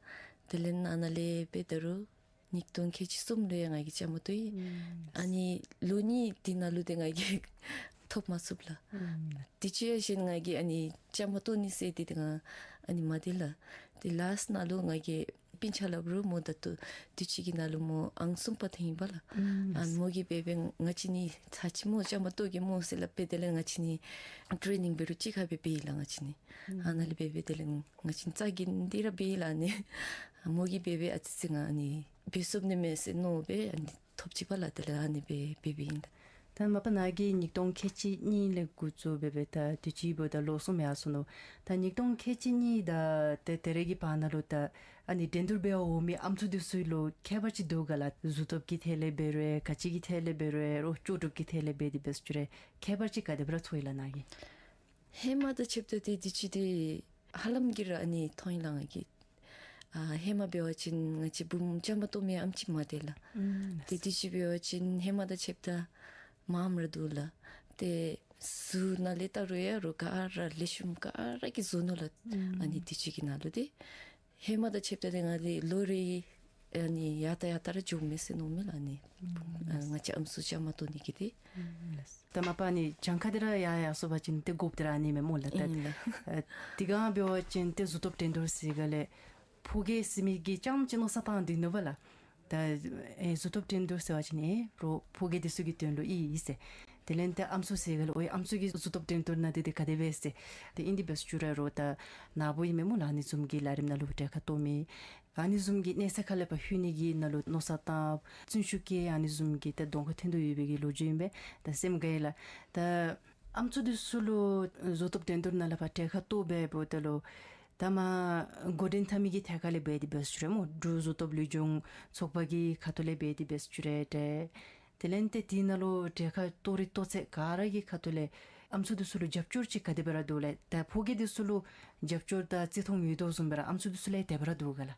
དེ་ལས་ཨ་ནཱ་ལས་འབད་ད་རུང་ཉིས་སྟོང་ཁལ་གཅིག་གསུམ་ལུ་ཡང་ང་གིས་བཅའ་མར་གཏོགས་ཡི། ཨུམ་ཨ་ནི་ལོ་གཉིས་འདི་ནང་ལུ་འདི་ང་གིས་ཐོབ་མ་ཚུགས་ལགས། ཨུམ་དུས་ཅི་ཡང་གཞན་ང་གིས་ཨ་ནི་བཅའ་མར་གཏོགས་ནི་ཟེར་འདི་འདི་ང་ཨ་ནི་མ་འདི་ལགས། ཏེ་ལཱསཊ་ནང་ལུ་ང་གིས་སྤུན་ཆ་སླབ་རུང་སྨོ་ད་ལྟོ་དུས་ཅི་གི་ནང་ལུ་སྨོ་ཨང་གསུམ་པ་ཐོན་ཡི་པ་ལགས། ཨུམ་ཨ་ནི་མོ་གིས་འབད་འབད་ང་བཅས་གཉིས་ཚར་གཅིག་སྨོ་བཅའ་མར་གཏོགས་གེ་སྨོ་ཟེར་སླབ་སྦེ་དེ་ལས་ང་བཅས་གཉིས་ཊེ་རེ་ནིང་འབད་རུང་གཅིག་ཁར་སྦེ་འབད་ཡི་ལགས་ང་བཅས་གཉིས། ཨུམ་ཨ་ནཱ་ལས་འབད་འབད་དེ་ལས་ང་བཅས་རྩ་འགེངས་ཏེ་ར་འབད་ཡི་ལགས། ཨ་ནི་མོ་གིས་འབད་འབད་ཨ་ཙི་ཅིག་ང་ཨ་ནི་འབད་ཚུགས་ནི་མས་ཟེར་མནོ་སྦེ་ཨ་ནི་ཐོབ་ཅི་པ་ལགས། དེ་ལས་ཨ་ནི་སྦེ་འབད་འབདཝ་ཨིན་ལགས། ད་མ་པ་ནཱ་གིས་ཉིས་སྟོང་ཁལ་གཅིག་གཉིས་ལས་འགོ་བཙུགས་འབད་འབད་ད་དུས་ཅི་འབདཝ་ད་ལོ་གསུམ་ཡར་སོ་ནུག། ད་ཉིས་སྟོང་ཁལ་གཅིག་གཉིས་དང་ཏེ་དེ་རེ་གི་བར་ན་ལུ་ད་ཨ་ནི་འགྲན་བསྡུར་འབད་བར་འོང་མི་ཨམ་སྲུ་འདི་ཚུ་ལུ་ཁྱད་པར་ཅིག་འདུག་ག་ལགས། གཟུགས་སྟོབས་ཀྱི་ཐད་ལས་འབད་རུང་ག་ཅི་གི་ཐད་ལས་འབད་རུང་རོགས་ལྕོགས་གྲུབ་ཀྱི་ཐད་ལས་འབད་དེ་འབད་ཚུགས་ཅི་རུང་ཁྱད་པར་ཅིག་ག་དེ་སྦེ་ར་ཚོར་ཡི་ལགས་ནཱ་གིས། ཧེ་མ་དང་ཕྱདཔ་ད་ཏེ་དུས་ཅི་འདི་ཧ་ལམ་གྱིས་ར་ཨ་ནི་མཐོང་ཡི་ལགས་ང་གིས། ཨ་ཧེ་མ་འབད་བ་ཅིན་ང་བཅས་བུམོ་བཅའ་མར་གཏོགས་མི་ཨམ་ཅིག་མ་སྟེར་ལགས། ཨུམ་ཏེ་དུས་ཅི་འབད་བ་ཅིན་ཧེ་མ་དང་ཕྱདཔ་ད་མངམ་ར་འདུག་ལགས། ཏེ་གཟུགས་ནང་ལས་བལྟ་རུང་ཡང་རོགས་ག་ར་ལེགས་ཤོམ་ག་ར་གིས་བཟོ་ནུག་ལགས། ཨུམ་ཨ་ནི་དུས་ཅི་གི་ནང་ལུ་འདི་ཧེ་མ་དང་ཕྱདཔ་ད་ཏེ་ང་འདི་ལོ་རེ་ཨ་ནི་ཡར་ལྟ་ཡར་ལྟ་ར་འགྱོཝ་མས་ཟེར་མནོཝ་མས་ལགས། ཨ་ནི་ཨུམ་ཨ་ང་བཅས་ཨམ་སྲུ་བཅའ་མར་གཏོགས་ནི་གི་འདི། ཨུམ་ད་མ་པ་ཨ་ནི་གྱངས་ཁ་འདི་ར་ཡར་ཡར་སོང་པ་ཅིན་ཏེ་དགོཔ་འདི་ར་ཨ་ནི་མས་སྨོ་ལགས། ད་ཨིན་ལགས། ཨ་དེ་སྒང་འབད་བ་ཅིན་ཏེ་གཟུགས་སྟོབས་འགྲན་བསྡུར་ཟེར་ག་ལས་ཕོ་སྐྱེས་ཟེར་མི་གིས་རྐྱངམ་ཅིག་མནོ་བསམ་བཏང་སྡོད་ནུག་པ་ལགས། ད་ཨེ་གཟུགས་སྟོབས་འགྲན་བསྡུར་ཟེར་བ་ཅིན་ཨེ་རོགས་ཕོ་སྐྱེས་འདི་ཚུ་གི་དོན་ལུ་ཨིན་ཟེར། དེ་ལས་ཏེ་ཨམ་སྲུ་ཟེར་ག་ལས་ཨོ་ཨམ་སྲུ་གི་གཟུགས་སྟོབས་འགྲན་བསྡུར་ནང་འདི་འདི་ག་དེ་སྦེ་ཟེར། ཏེ་ཨིན་འདི་འབད་ཚུགས་ཅི་རུང་རོགས་ད་ནཱ་བུ་ཨིན་མས་སྨོ་ལགས། ཨ་ནི་བཟུམ་གྱི་ལས་རིམ་ནང་ལུ་གྲལ་ཁར་གཏོགས་མི་ ཨ་ནི་བཟུམ་གྱི་གནས་ཚད་ཁ་ལས་ཕར་ལྷོད་ནི་གི་ནང་ལུ་མནོ་བསམ་བཏང་བརྩོན་ཤུགས་བསྐྱེད་ཨ་ནི་བཟུམ་གྱི་ད་གདོང་ཁར་ཐོན་དོ་ཡོད་པའི་གི་ལོ་རྒྱུས་ཨིན་པས། ད་སེམས་དགའ་ཡི་ལགས། ད་ཨམ་སྲུ་འདི་ཚུ་ལུ་བཟོ་ཐོབ་འགྲན་བསྡུར་ནང་ལས་ཕར་གྲལ་ཁར་གཏོགས་འབདཝ་ད་ལུ་ད་མར་འགོ་འདྲེན་འཐབ་མི་གི་ཐད་ཁ་ལས་འབད་དེ་འབད་ཚུགས་ར་སྨོ། འབྲུག་བཟོ་ཐོབ་ལུས་སྦྱོང་ཚོགས་པ་གི་ཁ་ཐུག་ལས་འབད་དེ་འབད་ཚུགས་ར་ཏེ། དེ་ལས་ཏེ་དེ་ནང་ལུ་གྲལ་ཁར་གཏོགས་རིགས་གཏོགས་ཚད་ག་ར་གི་ཁ་ཐུག་ལས་ཨམ་སྲུ་འདི་ཚུ་ལུ་རྒྱབ་སྐྱོར་ཅིག་ག་དེ་སྦེ་ར་འདུག་ལགས། ད་ཕོ་སྐྱེས་འདི་ཚུ་ལུ་རྒྱབ་སྐྱོར་དང་བརྩི་མཐོང་ཡོད་དོ་བཟུམ་སྦེ་ར་ཨམ་སྲུ་འདི་ཚུ་ལུ་དེ་སྦེ་ར་འདུག་ག་ལགས།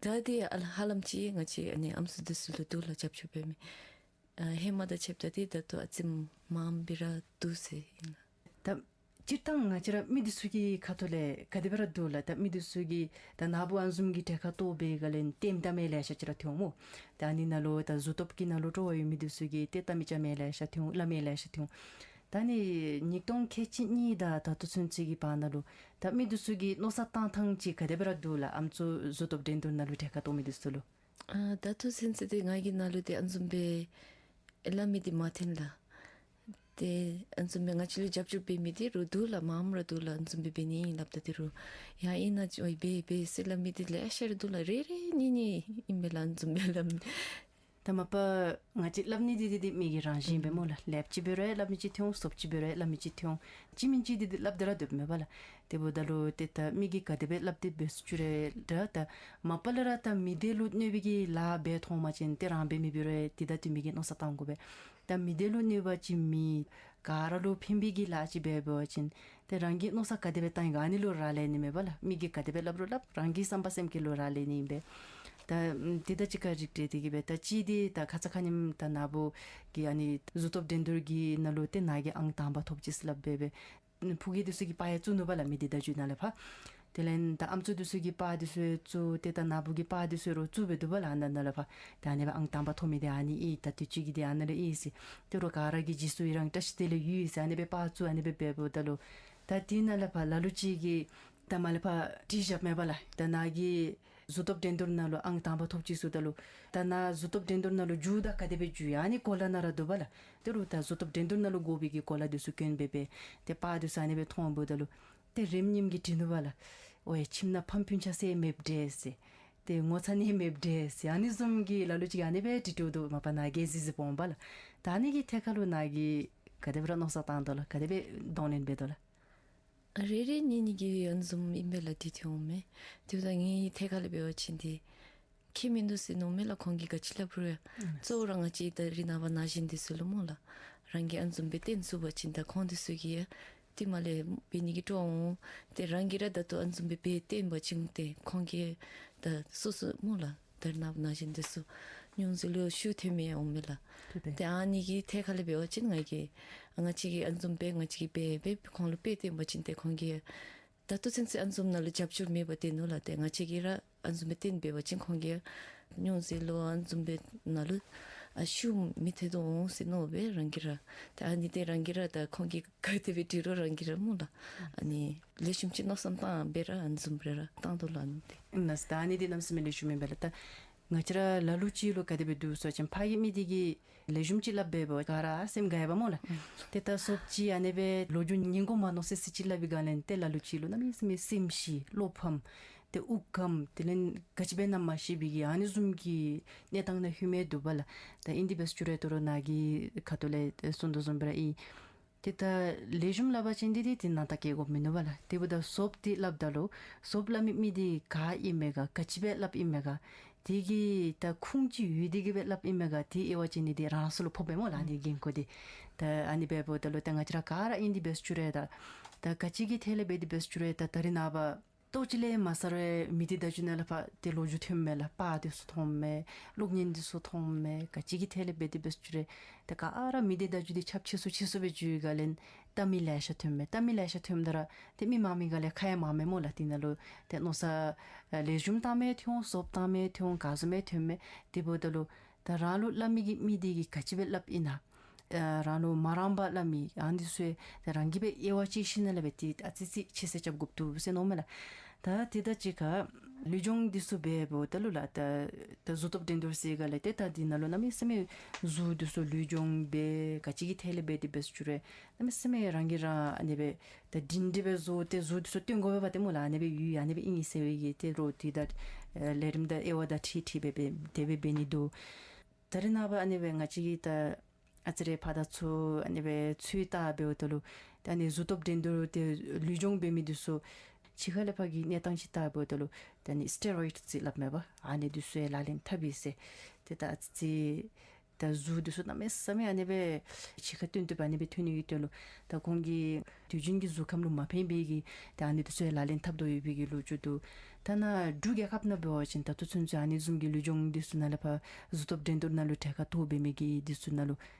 ད་འདི་ཨ་ཧ་ལམ་ཅིག་ང་བཅས་ཨ་ནི་ཨམ་སྲུ་འདི་ཚུ་ལུ་འདུག་ལགས་རྒྱབ་སྐྱོར་འབད་མི། ཨ་ཧེ་མ་དང་ཕྱདཔ་ད་འདི་ད་ལྟོ་ཨ་ཙི་མངམ་སྦེ་ར་འདུག་ཟེར་ཨིན་ལགས། ད་སྤྱིར་བཏང་ང་བཅས་ར་མི་འདི་ཚུ་གི་ཁ་ཐུག་ལས་ག་དེ་སྦེ་ར་འདུག་ལགས། ད་མི་འདི་ཚུ་གིས་ད་ནཱ་བུ་ཨ་ནི་བཟུམ་གྱི་གྲལ་ཁར་གཏོགས་པའི་སྒང་ལས་ཏེ་མི་ད་མི་ལེ་ཤ་ཅིག་ར་ཐོན་འོང་སྨོ། ད་ཨ་ནི་ནང་ལུ་ད་བཟོ་ཐོབ་ཀྱི་ནང་ལུ་སྤྲོ་བ་ཡོད་མི་འདི་ཚུ་གིས་ཏེ་ད་མི་ཅ་མི་ལེ་ཤ་ཐོན་འོང་སླབ་མི་ལེ་ཤ་ཐོན་འོང་། ད་ཨ་ནི་ཉིས་སྟོང་ཁལ་གཅིག་གཉིས་དང་ད་ལྟོ་ཚུན་ཚོད་ཀྱི་བར་ན་ལུ་ད་མི་འདི་ཚུ་གིས་མནོ་བསམ་བཏང་ཐངས་ཅིག་ག་དེ་སྦེ་ར་འདུག་ལགས། ཨམ་སྲུ་བཟོ་ཐོབ་འགྲན་བསྡུར་ནང་ལུ་གྲལ་ཁར་གཏོགས་མི་འདི་ཚུ་ལུ། ཨ་ད་ལྟོ་ཚུན་ཚོད་འདི་ང་གི་ནང་ལུ་འདི་ཨ་ནི་བཟུམ་སྦེ་སླབ་མི་འདི་མ་ཐོན་ལགས། ཏེ་ཨ་ནི་བཟུམ་སྦེ་ང་བཅས་ལུ་རྒྱབ་སྐྱོར་འབད་མི་འདི་རུང་འདུག་ལགས། མངམ་ར་འདུག་ལགས། ཨ་ནི་བཟུམ་སྦེ་འབད་ནི་ཨིན་སླབ་ད་འདི་རུང་ཡ་ཨིན་ན་ཅིག་འོ་འབད་འབད་ཟེར་སླབ་མི་འདི་ལེ་ཤ་ར་འདུག་ལགས། རེ་རེ་གཉིས་གཉིས་ཨིན་པས་ལགས། ཨ་ནི་བཟུམ་སྦེ་སླབ་མི། ད་མ་པ་ང་བཅས་སླབ་ནི་འདི་འདི་འདི་མི་གི་རང་བཞིན་སྦེ་སྨོ་ལགས། ལེགསཔ་ཅིག་འབད་རུང་སླབ་མི་ཅིག་ཐོན་འོང་། ཚབ་ཅིག་འབད་རུང་སླབ་མི་ཅིག་ཐོན་འོང་། གཅིག་མིན་གཅིག་འདི་འདི་སླབ་སྟེ་ར་སྡོདཔ་མས་པ་ལགས། དེ་འབདཝ་ད་ལུ་ཏེ་ད་མི་གིས་ག་དེ་སྦེ་སླབ་སྟེ་འབད་ཚུགས་རུང་ད་ད་མ་པ་ལས་ར་ད་མི་སྡེ་ལུ་གནོད་པའི་གི་ལཱ་འབད་མཐོང་པ་ཅིན་ཏེ་རང་འབད་མི་འབད་རུང་དེ་ད་དེ་མི་གིས་མནོ་བསམ་བཏང་དགོ་པས། ད་མི་སྡེ་ལུ་གནོད་པ་ཅིག་མེད། ག་ར་ལུ་ཕན་པའི་གི་ལཱ་ཅིག་འབད་འབད་བ་ཅིན་ཏེ་རང་གིས་མནོ་བསམ་ག་དེ་སྦེ་བཏང་ཡི་ག་ཨ་ནི་ལུ་རག་ལས་ནི་མས་པ་ལགས། མི་གིས་ག་དེ་སྦེ་སླབ་རུང་སླབ་རང་གི་བསམ་པ་སེམས་བསྐྱེད་ལུ་རག་ལས་ནི་ཨིན་པས། ད་དེ་ད་ཅི་ག་རིགས་འགྲེ་སྟེ་གི་སྦེ་ད་ཅི་འདི་ད་ཁ་ཙ་ཁ་ཉིནམ་ད་ནཱ་བུ་གིས་ཨ་ནི་བཟོ་ཐོབ་འགྲན་བསྡུར་གྱི་ནང་ལུ་ཏེ་ནཱ་གིས་ཨང་དང་པ་ཐོབ་ཅི་ཟེར་སླབ་སྦེ་སྦེ་ཕོ་སྐྱེས་འདི་ཚུ་གིས་པར་ཡང་བཙུགས་ནུག་པ་ལགས། མི་སྡེ་བརྡ་བརྒྱུད་ནང་ལས་ཕར། དེ་ལས་ད་ཨམ་སྲུ་འདི་ཚུ་གིས་པར་འདི་ཚུ་བཙུགས་ཏེ་ད་ནཱ་བུ་གིས་པར་འདི་ཚུ་རོགས་བཙུགས་སྦེ་འདུག་པ་ལགས། ཨ་ནཱ་ནང་ལས་ཕར་ད་ཨ་ནི་སྦེ་ཨང་དང་པ་ཐོབ་མི་འདི་ཨ་ནི་ཨིན། ད་དུས་ཅི་གི་འདི་ཨ་ནཱ་ལུ་ཨིན་ཟེར། ཏེ་རོགས་ག་ར་གིས་རྗེས་སུ་ཡི་རང་བཀྲ་ཤིས་བདེ་ལེགས་ཡོད་ཟེར་ཨ་ནི་སྦེ་པར་བཙུགས་ཨ་ནི་སྦེ་འབདཝ་ད་ལུ་ད་དེ་ནང་ལས་ཕར་ལ་ལུ་ཅིག་གིས་ད་མར་ལས་ཕར་དྲི་བཞགཔ་མས་པ་ལགས། ད་ནཱ་གིས་བཟོ་ཐོབ་འགྲན་བསྡུར་ནང་ལུ་ཨང་དང་པ་ཐོབ་ཅི་ཟེརཝ་ད་ལུ་ད་ནཱ་བཟོ་ཐོབ་འགྲན་བསྡུར་ནང་ལུ་འགྱོཝ་ད་ག་དེ་སྦེ་འགྱོ་ཡི་ཨ་ནི་གོ་ལ་ནང་ར་འདུག་པ་ལགས། ཏེ་རོགས་ད་བཟོ་ཐོབ་འགྲན་བསྡུར་ནང་ལུ་དགོ་པའི་གི་གོ་ལ་འདི་ཚུ་གྱོན་སྦེ་སྦེ་ཏེ་པར་འདི་ཚུ་ཨ་ནི་སྦེ་མཐོང་འབདཝ་ད་ལུ་ཏེ་རིམ་གཉིསམ་གིས་དྲི་ནུག་པ་ལགས། ཨོ་ཡ་ཁྱིམ་ནང་ཕམ་སྤུན་ཆ་ཟེར་མེདཔ་འདྲས་ཟེར། ཏེ་ངོ་ཚ་ནི་མེདཔ་འདྲས་ཟེར་ཨ་ནི་བཟུམ་གྱི་ལ་ལུ་ཅིག་ཨ་ནི་སྦེ་དྲི་དོ་འདུག། མ་པ་ནཱ་གིས་གཟིགས་གཟིགསཔ་འོང་པ་ལགས། ད་ཨ་ནི་གི་ཐད་ཁར་ལུ་ནཱ་གིས་ག་དེ་སྦེ་ར་མནོ་བསམ་བཏང་དོ་ལགས། ག་དེ་སྦེ་གདོང་ལེན་འབད་དོ་ལགས། རེ་རེ་གཉིས་གཉིས་ཀྱིས་ཨ་ནི་བཟུམ་ཨིན་པས་ལགས། དེ་འཐོན་འོང་མས། དེ་འབདཝ་ད་ངེའི་ཐད་ཁར་ལས་འབད་བ་ཅིན་འདི་ཁྱད་མིན་འདུག་ཟེར་མནོཝ་མས་ལགས། ཁོང་གིས་ག་ཅི་སླབ་རུང་ཡང་། ཨུམ། གཙོ་བོ་ར་ང་བཅས་ད་རེས་ནངས་པ་ན་གཞོན་འདི་ཚུ་ལུ་སྨོ་ལགས། རང་གིས་ཨ་ནི་བཟུམ་སྦེ་སྟོན་ཚུགས་པ་ཅིན་ད་ཁོང་འདི་ཚུ་གིས་ཡང་ཏེ་མར་ལས་འབད་ནི་གི་སྤྲོ་བ་འོང་། ཏེ་རང་གིས་ར་ད་ལྟོ་ཨ་ནི་བཟུམ་སྦེ་འབད་སྟོན་པ་ཅིན་ཏེ་ཁོང་གིས་ད་སོ་སོ་སྨོ་ལགས། ད་རེས་ནངས་པ་ན་གཞོན་འདི་ཚུ་ཉུང་ཟད་ལུ་ཤུགས་ཐོན་མི་འོང་མས་ལགས། ཏེ་ཨ་ནི་གི་ཐད་ཁར་ལས་འབད་བ་ཅིན་ང་གིས་ང་བཅས་ཀྱིས་ཨ་ནི་བཟུམ་སྦེ་ང་བཅས་ཀྱིས་འབད་འབད་ཁོང་ལུ་འབད་སྟོན་པ་ཅིན་ཏེ་ཁོང་གིས་ད་ལྟོ་ཚུན་ཚོད་ཨ་ནི་བཟུམ་ནང་ལུ་རྒྱབ་སྐྱོར་མེད་པར་སྡོད་ནུག་ལགས། ཏེ་ང་བཅས་ཀྱིས་ར་ཨ་ནི་བཟུམ་སྦེ་སྟོན་འབད་བ་ཅིན་ཁོང་གིས་ཉུང་ཟད་ལུ་ཨ་ནི་བཟུམ་སྦེ་ནང་ལུ་ཨ་ཤུགས་མི་ཐོན་དོ་འོང་ཟེར་མནོ་སྦེ་རང་གིས་ར། ཏེ་ཨ་ནི་འདི་རང་གིས་ར་ད་ཁོང་གིས་ག་དེ་སྦེ་དྲི་རུང་རང་གིས་ར་སྨོ་ལགས། ཨ་ནི་ལེགས་ཤོམ་ཅིག་མནོ་བསམ་བཏང་སྦེ་ར་ཨ་ནི་བཟུམ་སྦེ་ར་བཏང་དོ་ལགས། ཨ་ནི་འདི་ཨིན་ན་ཟེར། ད་ཨ་ནི་འདི་གནམ་མེད་ས་མེད་ལེགས་ཤོམ་ཨིན་པས་ལགས། ད་ང་བཅས་ར་ལ་ལུ་ཅིག་ལུ་ག་དེ་སྦེ་འདུག་ཟེར་བ་ཅིན་ཕར་གྱི་མི་འདི་གིས་ལེགས་ཤོམ་ཅིག་སླབ་སྦེ་འབདཝ་ག་ར་སེམས་དགའ་ཡི་པ་སྨོ་ལགས། ཨུམ། ཏེ་ད་སོབ་ཅིག་ཨ་ནི་སྦེ་ལོ་རྒྱུས་སྙན་གོ་མ་མནོ་སི་སི་ཅིག་སླབ་པའི་སྒང་ལས་ཏེ་ལ་ལུ་ཅིག་ལུ་གནམ་མེད་ས་མེད་སེམས་ཤི་བློ་ཕམ་ཏེ་དབུགས་སྐམ་དེ་ལས་ག་ཅི་འབད་ན་མ་ཤེས་པའི་གི་ཨ་ནི་བཟུམ་གྱི་གནས་སྟངས་ནང་ལྷོད་མི་འདུག་པ་ལགས། ད་ཨིན་དེ་འབད་ཚུགས་རུང་ད་རུང་ནཱ་གི་ཁ་ཐུག་ལས་གསུང་དོ་བཟུམ་སྦེ་ར་ཨིན། ཏེ་ད་ལེགས་ཤོམ་སླབ་པ་ཅིན་འདི་འདི་ཏེ་ནང་ལྟ་བཀལ་དགོཔ་མིན་ནུག་པ་ལགས། དེ་འབདཝ་ད་སོབ་འདི་སླབ་ད་ལུ་སོབ་སླབ་མི་མི་འདི་ག་ཨིན་མས་ག་ག་ཅི་སྦེ་སླབ་ཨིན་མས་ག་དེ་གི་ད་ཁུངས་ཅིག་ཡོད་དེ་གིས་སྦེ་སླབ་ཨིན་མས་ག་དེ་དབྱེ་བ་ཕྱེ་ནི་འདི་རང་སོ་ལུ་ཕོགཔ་མས་སྨོ་ལགས། ཨ་ནི་འགན་ཁུར་འདི། ད་ཨ་ནི་འབདཝ་ད་ལུ་ད་ང་བཅས་ར་ག་ར་ཨིན་དེ་འབད་ཚུགས་རུང་ད་ད་ག་ཅི་གི་ཐད་ལས་འབད་དེ་འབད་ཚུགས་རུང་ད་ད་རེས་ནངས་པ་ལྟོ་ཅིག་ལས་མ་ཟ་རུང་མི་སྡེ་བརྡ་བརྒྱུད་ནང་ལས་ཕར་ཏེ་ལོ་རྒྱུས་ཐོནམ་མས་ལགས། པར་འདི་ཚུ་ཐོནམ་མས། གློག་བརྙན་འདི་ཚུ་ཐོནམ་མས། ག་ཅི་གི་ཐད་ལས་འབད་དེ་འབད་ཚུགས་རུང་ད་ག་ར་མི་སྡེ་བརྡ་བརྒྱུད་འདི་ཁྱབ་ཆེ་སུ་ཆེ་སུ་སྦེ་འགྱོ་བའི་སྒང་ལས་ལྟ་མི་ལེ་ཤ་ཐོནམ་མས། ལྟ་མི་ལེ་ཤ་ཐོནམ་ད་ར་ཏེ་མི་མང་མི་སྒང་ལས་ཁ་ཡང་མང་མས་སྨོ་ལགས། དེ་ནང་ལུ་ཏེ་མནོ་བསམ་ལེགས་ཤོམ་བཏང་མི་ཐོན་སོབ་བཏང་མི་ཐོན་ག་བཟུམ་མི་ཐོནམ་མས། དེ་འབདཝ་ད་ལུ་ད་རང་ལུ་སླབ་མི་གི་མི་འདི་གིས་ག་ཅི་སྦེ་སླབ་ཨིན་ན། ཨ་རང་ལུ་མ་རངས་པར་སླབ་མི་ཨ་ནི་ཚུ་ད་རང་གིས་སྦེ་དབྱེ་བ་ཕྱེ་ཞིནམ་ལས་སྦེ་ཏེ་ཨ་ཙི་ཅིག་ཁྱད་བསད་རྐྱབ་དགོཔ་འདུག་ཟེར་མནོཝ་མས་ལགས། ད་དེ་དང་གཅིག་ཁར་ ལུས་སྦྱོང་འདི་ཚུ་འབད་འབདཝ་ད་ལུ་ལགས། ད་ད་གཟུགས་སྟོབས་འགྲན་བསྡུར་ཟེར་ག་ལགས། ཏེ་ད་འདི་ནང་ལུ་གནམ་མེད་ས་མེད་གཟུགས་འདི་ཚུ་ལུས་སྦྱོང་འབད་ག་ཅི་གི་ཐད་ལས་འབད་དེ་འབད་ཚུགས་རུང་གནམ་མེད་ས་མེད་རང་གིས་རང་ཨ་ནི་སྦེ་ད་སྒྲིང་སྒྲི་སྦེ་བཟོ་སྟེ་གཟུགས་འདི་ཚུ་སྟོན་དགོ་པས་པ་ཏེ་སྨོ་ལགས། ཨ་ནི་སྦེ་ཡོད་ཨ་ནི་སྦེ་ཨིན་ཟེར་བའི་གི་ཏེ་རོགས་འདི་ད་ལས་རིམ་དང་དབྱེ་བ་དང་འཁྲིལ་འཁྲིལ་སྦེ་འབད་དེ་སྦེ་འབད་ནི་འདུག། ད་རེས་ནངས་པ་ཨ་ནི་སྦེ་ང་བཅས་ཀྱིས་ད་ཨ་ཙི་རེ་ཕར་དང་ཚུར་ཨ་ནི་སྦེ་ཚུར་བལྟ་འབདཝ་ད་ལུ་ད་ཨ་ནི་གཟུགས་སྟོབས་འགྲན་བསྡུར་ཏེ་ལུས་སྦྱོང་འབད་མི་འདི་ཚུ་ཕྱི་ཁ་ལས་ཕར་གྱི་གནས་སྟངས་ཅིག་བལྟ་འབདཝ་ད་ལུ་ད་ཨ་ནི་སི་ཊེ་རོ་ཡིཌ་ཟེར་སླབ་མས་པ། ཨ་ནི་འདི་ཚུ་ཡང་ལག་ལེན་འཐབ་ཡི་ཟེར། ཏེ་ད་ཨ་ཙི་ཅིག་ད་གཟུགས་འདི་ཚུ་གནམ་མེད་ས་མེད་ཨ་ནི་སྦེ་ཕྱི་ཁར་སྟོན་བཏུབ་པ་ཨ་ནི་སྦེ་ཐོན་ནི་ཡོད་དེ་ལོ། ད་ཁོང་གི་དུས་རྒྱུན་གྱི་གཟུགས་ཁམས་ལུ་མ་ཕན་པའི་གི་ད་ཨ་ནི་འདི་ཚུ་ཡང་ལག་ལེན་འཐབ་དོ་ཡོད་པའི་གི་ལོ་རྒྱུས་འདུག། ད་ནཱ་འབྲུག་རྒྱལ་ཁབ་ནང་འབད་བ་ཅིན་ད་ལྟོ་ཚུན་ཚོད་ཨ་ནི་བཟུམ་གྱི་ལུས་སྦྱོང་འདི་ཚུ་ནང་ལས་ཕར་གཟུགས་སྟོབས་འགྲན་བསྡུར་ནང་ལུ་གྲལ་ཁར་གཏོགས་འབད་མི་གི་འདི་ཚུ་ནང་ལུ་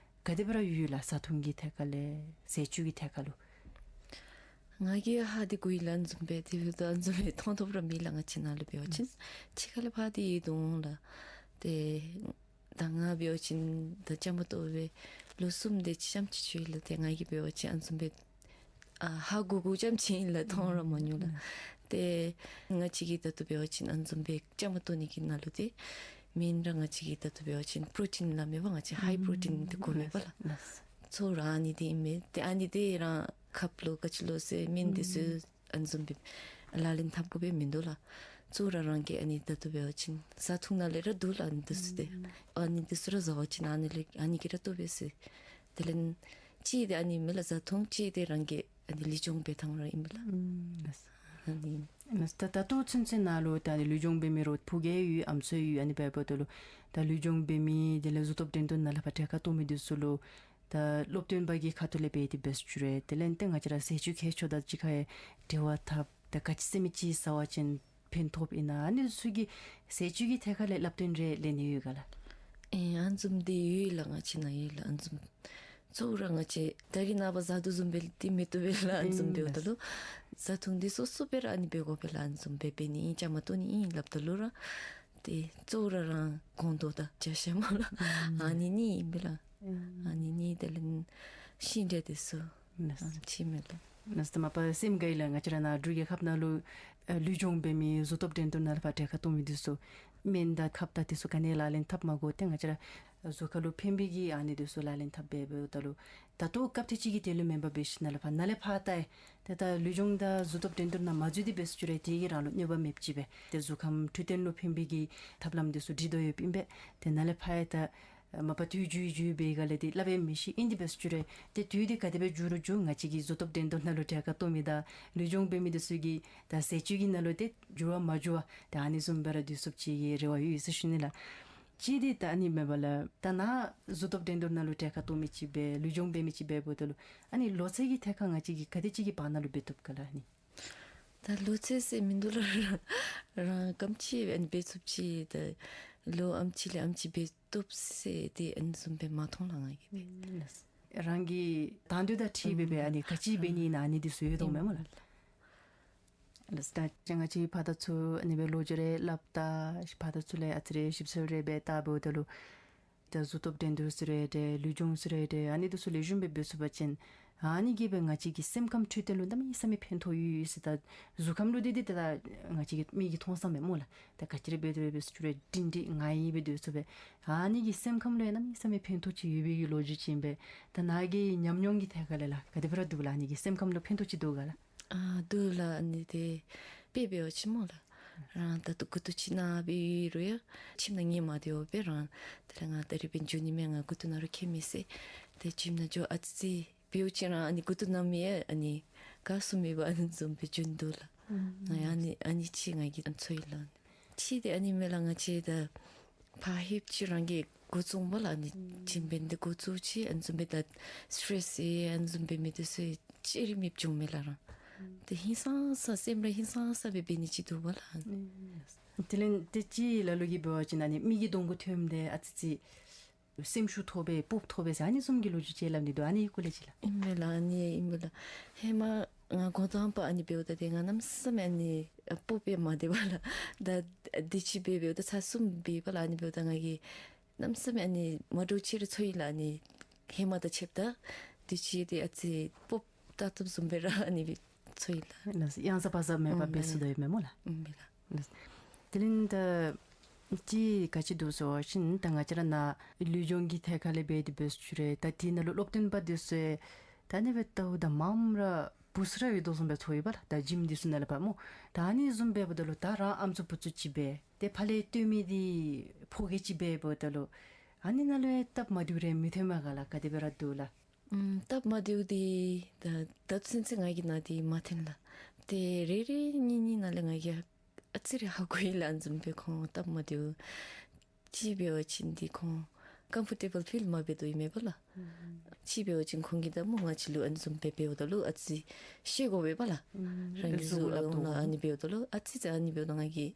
ག་དེ་སྦེ་ར་ཡོད་ལགས། བཟའ་འཐུང་གི་ཐད་ཁ་ལས་ཟས་བཅུད་ཀྱི་ཐད་ཁ་ལུ། ང་གིས་ཧ་འདི་གོ་ཡི་ལགས། ཨ་ནི་བཟུམ་སྦེ་དེ་འབདཝ་ད་ཨ་ནི་བཟུམ་སྦེ་མཐོང་ཐོབ་ར་མེད་ལགས། ང་བཅས་ནང་ལུ་འབད་བ་ཅིན་ཕྱི་ཁ་ལས་ཕར་འདི་ཡོད་དོ་འོང་ལགས། ཏེ་ད་ང་འབད་བ་ཅིན་ད་བཅའ་མར་གཏོགས་སྦེ་ལོ་གསུམ་དེ་ཅིག་ཙམ་ཅིག་ཅིག་ལགས། ཏེ་ང་གིས་འབད་བ་ཅིན་ཨ་ནི་བཟུམ་སྦེ་ཨ་ཧ་གོ་གོཝ་ཙམ་ཅིག་ཨིན་ལགས། མཐོང་ར་མ་མྱོང་ལགས། ཏེ་ང་བཅས་ཀྱིས་ད་ལྟོ་འབད་བ་ཅིན་ཨ་ནི་བཟུམ་སྦེ་བཅའ་མར་གཏོགས་ནི་གི་ནང་ལུ་ཏེ་མེན་ར་ང་བཅས་ཀྱིས་ད་ལྟོ་འབད་བ་ཅིན་པྲོ་ཊིན་སླབ་མས་པ། ང་བཅས་ཧའི་པྲོ་ཊིན་འདི་གོ་མས་པ་ལགས། གཙོ་བོ་ར་ཨ་ནི་འདི་ཨིན་མས། ཏེ་ཨ་ནི་འདི་རང་ཁབ་ལོ་ག་ཅི་ལོ་ཟེར་སྨན་འདི་ཚུ་ཨ་ནི་བཟུམ་སྦེ་ལག་ལེན་འཐབ་དགོཔ་སྦེ་མིན་འདུག་ལགས། གཙོ་བོ་ར་རང་གི་ཨ་ནི་ད་ལྟོ་འབད་བ་ཅིན་བཟའ་འཐུང་ནང་ལས་ར་འདུག་ལགས། ཨ་ནི་འདི་ཚུ་ཏེ་ཨ་ནི་འདི་ཚུ་ར་བཟའ་བ་ཅིན་ཨ་ནི་ལས་ཨ་ནི་གིས་ར་བཏུབ་པས་ཟེར། དེ་ལས་གཅིག་འདི་ཨ་ནི་མས་ལགས། བཟའ་འཐུང་གཅིག་འདི་རང་གི་ཨ་ནི་ལུས་སྦྱོང་འབད་ཐངས་ར་ཨིན་པས་ལགས། ཨ་ནི་ད་ད་ལྟོ་ཚུན་ཚོད་ནང་ལུ་ད་ཨ་ནི་ལུས་སྦྱོང་འབད་མི་རོགས་ཕོ་རྒྱས་ཡོད་ཨམ་སྲུ་ཡོད། ཨ་ནི་འབདཝ་ད་ལུ་ད་ལུས་སྦྱོང་འབད་མི་དེ་ལས་གཟུགས་སྟོབས་འགྲན་བསྡུར་ནང་ལས་ཕར་གྲལ་ཁར་གཏོགས་མི་འདི་ཚུ་ལུ་ད་སློབ་སྟོན་པ་གི་ཁ་ཐུག་ལས་འབད་དེ་འབད་ཚུགས་རུང་དེ་ལས་ཏེ་ང་བཅས་ར་ཟས་བཅུད་ཁྱད་ཆོས་དང་གཅིག་ཁར་ཡང་འབྲེལ་བ་འཐབ། ད་ག་ཅི་ཟེར་མི་ཅིག་བཟའ་བ་ཅིན་ཕན་ཐོགས་ཨིན་ན། ཨ་ནི་ཚུ་གི་ཟས་བཅུད་ཀྱི་ཐད་ཁ་ལས་བསླབ་སྟོན་རེ་ལེན་ནི་ཡོད་ག་ལགས། ཨེ་ཨ་ནི་བཟུམ་འདི་ཡོད་ལགས། ང་བཅས་ནང་ཡོད་ལགས། ཨ་ནི་བཟུམ་གཙོ་བོ་ར་ང་བཅས་ད་རེས་ནངས་པ་བཟའ་དོ་བཟུམ་སྦེ་འདི་མི་བཏུབ་པས་ལགས། ཨ་ནི་བཟུམ་འབདཝ་ད་ལུ་བཟའ་འཐུང་འདི་སོ་སོ་སྦེ་ར་ཨ་ནི་འབད་དགོ་པས་ལགས། ཨ་ནི་བཟུམ་སྦེ་འབད་ནི་ཨིན་བཅའ་མར་གཏོགས་ནི་ཨིན་སླབ་ད་ལུ་ར་ཏེ་གཙོ་བོ་ར་རང་སྒོང་རྡོག་དང་བྱ་ཤ་སྨོ་ལགས། ཨ་ནི་གཉིས་ཨིན་པས་ལགས། ཨ་ནི་གཉིས་དེ་ལས་ཤིང་འབྲས་འདི་ཚུ་ཨ་ནི་ཅིག་མས་ལགས། ནཱ་ད་མ་པ་སེམས་དགའ་ཡི་ལགས། ང་བཅས་ར་ནཱ་འབྲུག་རྒྱལ་ཁབ་ནང་ལུ་ཨ་ལུས་སྦྱོང་འབད་མི་གཟུགས་སྟོབས་འགྲན་བསྡུར་ནང་ལས་ཕར་གྲལ་ཁར་གཏོགས་མི་འདི་ཚུ་སྨན་དང་ཁབ་དང་འདི་ཚུ་ག་ནི་ཡང་ལག་ལེན་འཐབ་མ་དགོ། ཏེ་ང་བཅས་ར་གཟུགས་ཁར་ལུ་ཕན་པའི་གི་ཨ་ནི་འདི་ཚུ་ལག་ལེན་འཐབ་འབད་འབདཝ་ད་ལུ་ད་ལྟོ་སྐབས་དེ་ཅིག་གི་དེ་ལུ་མེན་པར་འབད་ཞིནམ་ལས་ཕར་ནཱ་ལས་ཕར་ད་ཏེ་ད་ལུས་སྦྱོང་དང་གཟུགས་སྟོབས་འགྲན་བསྡུར་ནང་མ་འཛུལ་ཏེ་འབད་ཚུགས་རུང་དེ་གིས་རང་ལུ་གནོད་པ་མེདཔ་ཅིག་སྦེ་ཏེ་གཟུགས་ཁམས་འཕྲོད་བསྟེན་ལུ་ཕན་པའི་གི་ཐབས་ལམ་འདི་ཚུ་སྒྲིག་དོ་ཡོདཔ་ཨིན་པས། ཏེ་ནཱ་ལས་ཕར་ཡང་ད་མ་པ་དུས་འགྱུར་འགྱུར་འབད་ག་ལས་ཏེ་སླབ་ཡང་མི་ཤེས། ཨིན་ཏེ་འབད་ཚུགས་རུང་ཏེ་དུས་འདི་ག་དེ་སྦེ་འགྱུར་རུང་འགྱུར་ང་བཅས་ཀྱི་གཟུགས་སྟོབས་འགྲན་བསྡུར་ནང་ལུ་གྲལ་ཁར་གཏོགས་མི་དང་ལུས་སྦྱོང་འབད་མི་འདི་ཚུ་གི་ད་ཟས་བཅུད་ཀྱི་ནང་ལུ་ཏེ་འགྱུར་བ་མ་འགྱུར་བར་ད་ཨ་ནི་བཟུམ་སྦེ་ར་སྡོད་ཚུགསཔ་ཅིག་གི་རེ་བ་ཡོད་ཟེར་ཞུ་ནི་ལགས། གཅིག་འདི་ད་ཨ་ནི་མས་པ་ལགས། ད་ནཱ་གཟུགས་སྟོབས་འགྲན་བསྡུར་ནང་ལུ་གྲལ་ཁར་གཏོགས་མི་ཅིག་སྦེ་ལུས་སྦྱོང་འབད་མི་ཅིག་འབདཝ་ད་ལུ་ཨ་ནི་ལོ་ཚད་ཀྱི་ཐད་ཁར་ང་བཅས་ཀྱིས་ག་དེ་ཅིག་གི་བར་ན་ལུ་འབད་བཏུབ་ག་ལགས་ཨ་ནི། ད་ལོ་ཚད་ཟེར་མིན་འདུག་ལགས། རང་རང་ག་དེམ་ཅིག་ཨ་ནི་འབད་ཚུགསཔ་ཅིག་ད་ལོ་ཨེམ་ཅིག་ལས་ཨེམ་ཅིག་འབད་བཏུབ་ཟེར་ཏེ་ཨ་ནི་བཟུམ་སྦེ་མ་མཐོང་ལགས་ང་གིས་འབད། རང་གི་དང་འདོད་དང་འཁྲིལ་སྦེ་སྦེ་ཨ་ནི་ག་ཅི་འབད་ནི་ཨིན་ན་ཨ་ནི་འདི་ཚུ་ཡོད་དོ་མས་སྨོ་ལགས། ལགས། ད་ཅི་ང་བཅས་ཕར་དང་ཚུར་ཨ་ནི་སྦེ་ལོ་རྒྱུས་རེ་སླབ་ད་ཕར་དང་ཚུར་ལས་ཨ་ཙི་རེ་ཞིབ་འཚོལ་རེ་འབད་ད་འབདཝ་ད་ལུ་ད་གཟུགས་སྟོབས་འགྲན་བསྡུར་ཟེར་རུང་འདྲ་ལུས་སྦྱོང་ཟེར་རུང་འདྲ་ཨ་ནི་འདི་ཚུ་ལེགས་ཤོམ་སྦེ་འབད་ཚུགས་པ་ཅིན་ཨ་ནི་གིས་སྦེ་ང་བཅས་ཀྱི་སེམས་ཁམས་འཕྲོད་བསྟེན་ལུ་གནམ་མེད་ས་མེད་ཕན་ཐོགས་ཡོད་ཡོད་ཟེར། ད་གཟུགས་ཁམས་ལུ་འདི་འདི་ད་ང་བཅས་ཀྱི་མིག་གིས་མཐོང་ས་མས་སྨོ་ལགས། ད་ག་ཅི་ར་འབད་དེ་ར་འབད་ཚུགས་རུང་སྒྲིང་སྒྲི་ང་ཡི་སྦེ་སྡོད་ཚུགས་པས། ཨ་ནི་གིས་སེམས་ཁམས་ལུ་ཡང་གནམ་མེད་ས་མེད་ཕན་ཐོགས་ཅིག་ཡོད་པའི་གི་ལོ་རྒྱུས་ཅིག་ཨིན་པས། ད་ནཱ་གི་ཉམས་མྱོང་གི་ཐད་ཁ་ལས་ལགས་ག་དེ་སྦེ་ར་འདུག་ལགས། ཨ་ནི་གིས་སེམས་ཁམས་ལུ་ཕན་ཐོགས་ཅིག་འདུག་ག་ལགས། ཨ་འདུག་ལགས། ཨ་ནི་དེ་དཔེ་འབད་བ་ཅིན་སྨོ་ལགས། རང་ད་ལྟོ་མགུ་ཏོ་ཅིག་ན་སྦེ་ཡོད་རུང་ཡང་ཁྱིམ་ནང་ཉལ་མ་སྡོད་པར་རང་དེ་ལས་ང་ད་རིས་འབདན་འགྱོ་ནི་མས་ང་མགུ་ཏོ་ན་རུང་ཁྱད་མེད་ཟེར་ཏེ་ཁྱིམ་ནང་འགྱོ་ཨ་ཙི་ཅིག་འབདཝ་ཅིག་རང་ཨ་ནི་མགུ་ཏོ་ན་མི་ཡང་ཨ་ནི་ག་སུ་མེད་པར་ཨ་ནི་བཟུམ་སྦེ་འགྱོ་ནི་འདུག་ལགས། ང་ཡང་ཨ་ནི་ཨ་ནི་ཅིག་ང་གིས་ཚོར་ཡི་ལགས། ཅིག་དེ་ཨ་ནི་མས་ལགས། ང་བཅས་ད་ཕར་ལྷོདཔ་ཅིག་རང་གིས་འགོ་བཙུགས་པས་ལགས། ཨ་ནི་ཅིག་འབདན་འདི་འགོ་བཙུགས་ཅིག་ཨ་ནི་བཟུམ་སྦེ་ད་སི་ཊེ་རེསི་ཟེར་ཨ་ནི་བཟུམ་སྦེ་མི་འདི་ཚུ་ཅིག་རིམ་རིམ་བྱུང་མས་ལགས་རང་། དེ་ཧིང་སངས་ས་སེམས་ར་ཧིང་སངས་ས་སྦེ་འབད་ནི་ཅིག་འདུག་པས་ལགས། དེ་ལས་དེ་ཅིག་ལ་ལུ་གིས་འབད་བ་ཅིན་ཨ་ནི་མི་གི་གདོང་གུ་ཐོནམ་ད་ཨ་ཙི་ཅིག་སེམས་ཤུགས་ཐོབ་པས་སྤོབས་པ་ཐོབ་པས་ཟེར་ཨ་ནི་བཟུམ་གྱི་ལོ་རྒྱུས་ཅིག་སླབ་ནི་འདུག། ཨ་ནི་སྐོར་ལས་ཅིག་ལགས། ཨིན་མས་ལགས། ཨ་ནི་ཨིན་མས་ལགས། ཧེ་མ་ང་འགོ་དང་པ་ཨ་ནི་འབདཝ་ད་ཏེ་ང་གནམ་མེད་ས་མེད་ཨ་ནི་སྤོབས་པས་མ་བདེ་བས་ལགས། ད་དུས་ཅི་འབད་འབདཝ་ད་ཚར་གསུམ་འབད་བས་ལགས། ཨ་ནི་འབདཝ་ད་ང་གིས་གནམ་མེད་ས་མེད་ཨ་ནི་མ་འདྲཝ་ཅིག་ར་ཚོར་ཡི་ལགས། ཨ་ནི་ཧེ་མ་དང་ཕྱདཔ་ད་དུས་ཅི་ཏེ་ཨ་ཙི་སྤོབས་ད་ཐོབ་བཟུམ་སྦེ་ར་ཨ་ནི་སྦེ་ཚོར་ཡི་ལགས། ཡང་ས་བར་ས་མེད་པར་འབད་ཚུགས་དོ་ཡོདཔ་མས་སྨོ་ལགས། ཨིན་མས་ལགས། དེ་ལས་ད་ཅི་ག་ཅི་འདུག་ཟེར་བ་ཅིན་ད་ང་བཅས་ར་ནཱ་ལུས་སྦྱོང་གི་ཐད་ཁ་ལས་འབད་དེ་འབད་ས་ཅིག་ར་ད་དེ་ནང་ལུ་སློབ་སྟོན་པ་འདི་ཚུ་ད་ཨ་ནི་སྦེ་ལྟཝ་ད་མངམ་ར་བུ་ཚ་ར་ཡོད་དོ་བཟུམ་སྦེ་ཚོར་ཡི་པ་ལགས། ད་ཇིམ་འདི་ཚུ་ནང་ལས་ཕར་སྨོ། ད་ཨ་ནི་བཟུམ་འབདཝ་ད་ལུ་ད་རང་ཨམ་སྲུ་བུ་ཚ་ཅིག་སྦེ་ཏེ་ཕར་ལས་སྟོན་མི་འདི་ཕོ་སྐྱེས་ཅིག་འབདཝ་ད་ལུ་ཨ་ནི་ནང་ལུ་སྟབས་མ་བདེཝ་རེ་མི་ཐོན་མས་ག་ལགས། ག་དེ་སྦེ་ར་འདུག་ལགས། ཨམ་སྟབས་མ་བདེཝ་འདི་ད་ད་ལྟོ་ཚུན་ཚོད་ང་གིས་ནཱ་འདི་མ་ཐོན་ལགས། ཏེ་རེ་རེ་གཉིས་གཉིས་ནང་ལས་ང་གིས་ཨ་ཙི་རེ་ཧ་གོ་ཡི་ལགས། ཨ་ནི་བཟུམ་སྦེ་ཁོང་སྟབས་མ་བདེཝ་ཅིག་འབད་བ་ཅིན་འདི་ཁོང་ཀམ་ཕོར་ཊེ་བཱལ་ཕིལ་མ་འབད་དོ་ཨིན་མས་པ་ལགས། ཅིག་འབད་བ་ཅིན་ཁོང་གིས་ད་སྨོ་ང་བཅས་ལུ་ཨ་ནི་བཟུམ་སྦེ་འབདཝ་ད་ལུ་ཨ་ཙི་ཤེས་དགོ་པས་པ་ལགས། རང་གི་གཟུགས་གཟུགས་ལ་ཨ་ནི་འབདཝ་ད་ལུ་ཨ་ཙི་ཙི་ཨ་ནི་འབདཝ་ད་ང་གིས་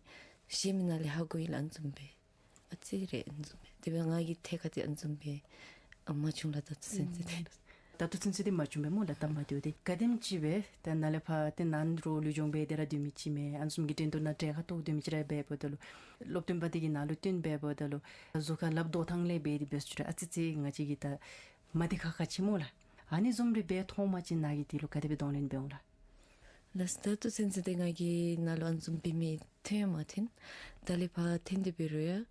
ཞེ་མི་ནང་ལས་ཧ་གོ་ཡི་ལགས། ཨ་ནི་བཟུམ་སྦེ་ཨ་ཙི་རེ་ཨ་ནི་བཟུམ་སྦེ་དེ་སྦེ་ང་གི་ཐད་ཁར་འདི་ཨ་ནི་བཟུམ་སྦེ་ཨ་མ་བྱུང་ལགས། ད་ལྟོ་ཚུན་ཚོད་འདི་ད་ལྟོ་ཚུན་ཚོད་འདི་མ་བྱུང་པས་སྨོ་ལགས། སྟབས་མ་བདེཝ་འདི་ག་དེམ་ཅིག་སྦེ་ད་ནཱ་ལས་ཕར་ཏེ་ནཱ་རོགས་ལུས་སྦྱོང་འབད་དེ་ར་སྡོད་མི་ཅིག་མས། ཨ་ནི་བཟུམ་གྱི་འགྲན་བསྡུར་ནང་གྲལ་ཁར་གཏོགས་སྡོད་མི་ཅིག་ར་འབདཝ་ད་ལུ་སློབ་སྟོན་པ་འདི་གིས་ནཱ་ལུ་སྟོན་འབདཝ་ད་ལུ་གཟུགས་ཁར་ལགཔ་དོ་ཐངས་ལས་འབད་དེ་འབད་ས་ཅིག་ར་ཨ་ཙི་ཙི་ང་བཅས་ཀྱིས་ད་མ་བདེ་ཁག་ཁ་ཅིག་སྨོ་ལགས། ཨ་ནི་བཟུམ་རེ་འབད་མཐོང་པ་ཅིན་ནཱ་གིས་འདི་ལུ་ག་དེ་སྦེ་གདོང་ལེན་འབད་འོང་ལགས། ལགས་སོ། ད་ལྟོ་ཚུན་ཚོད་འདི་ང་གིས་ནཱ་ལུ་ཨ་ནི་བཟུམ་འབད་མི་ཐོན་ཡང་མ་ཐོན། ད་ལས་ཕར་ཐོན་ཏེ་འབད་རུང་ཡང་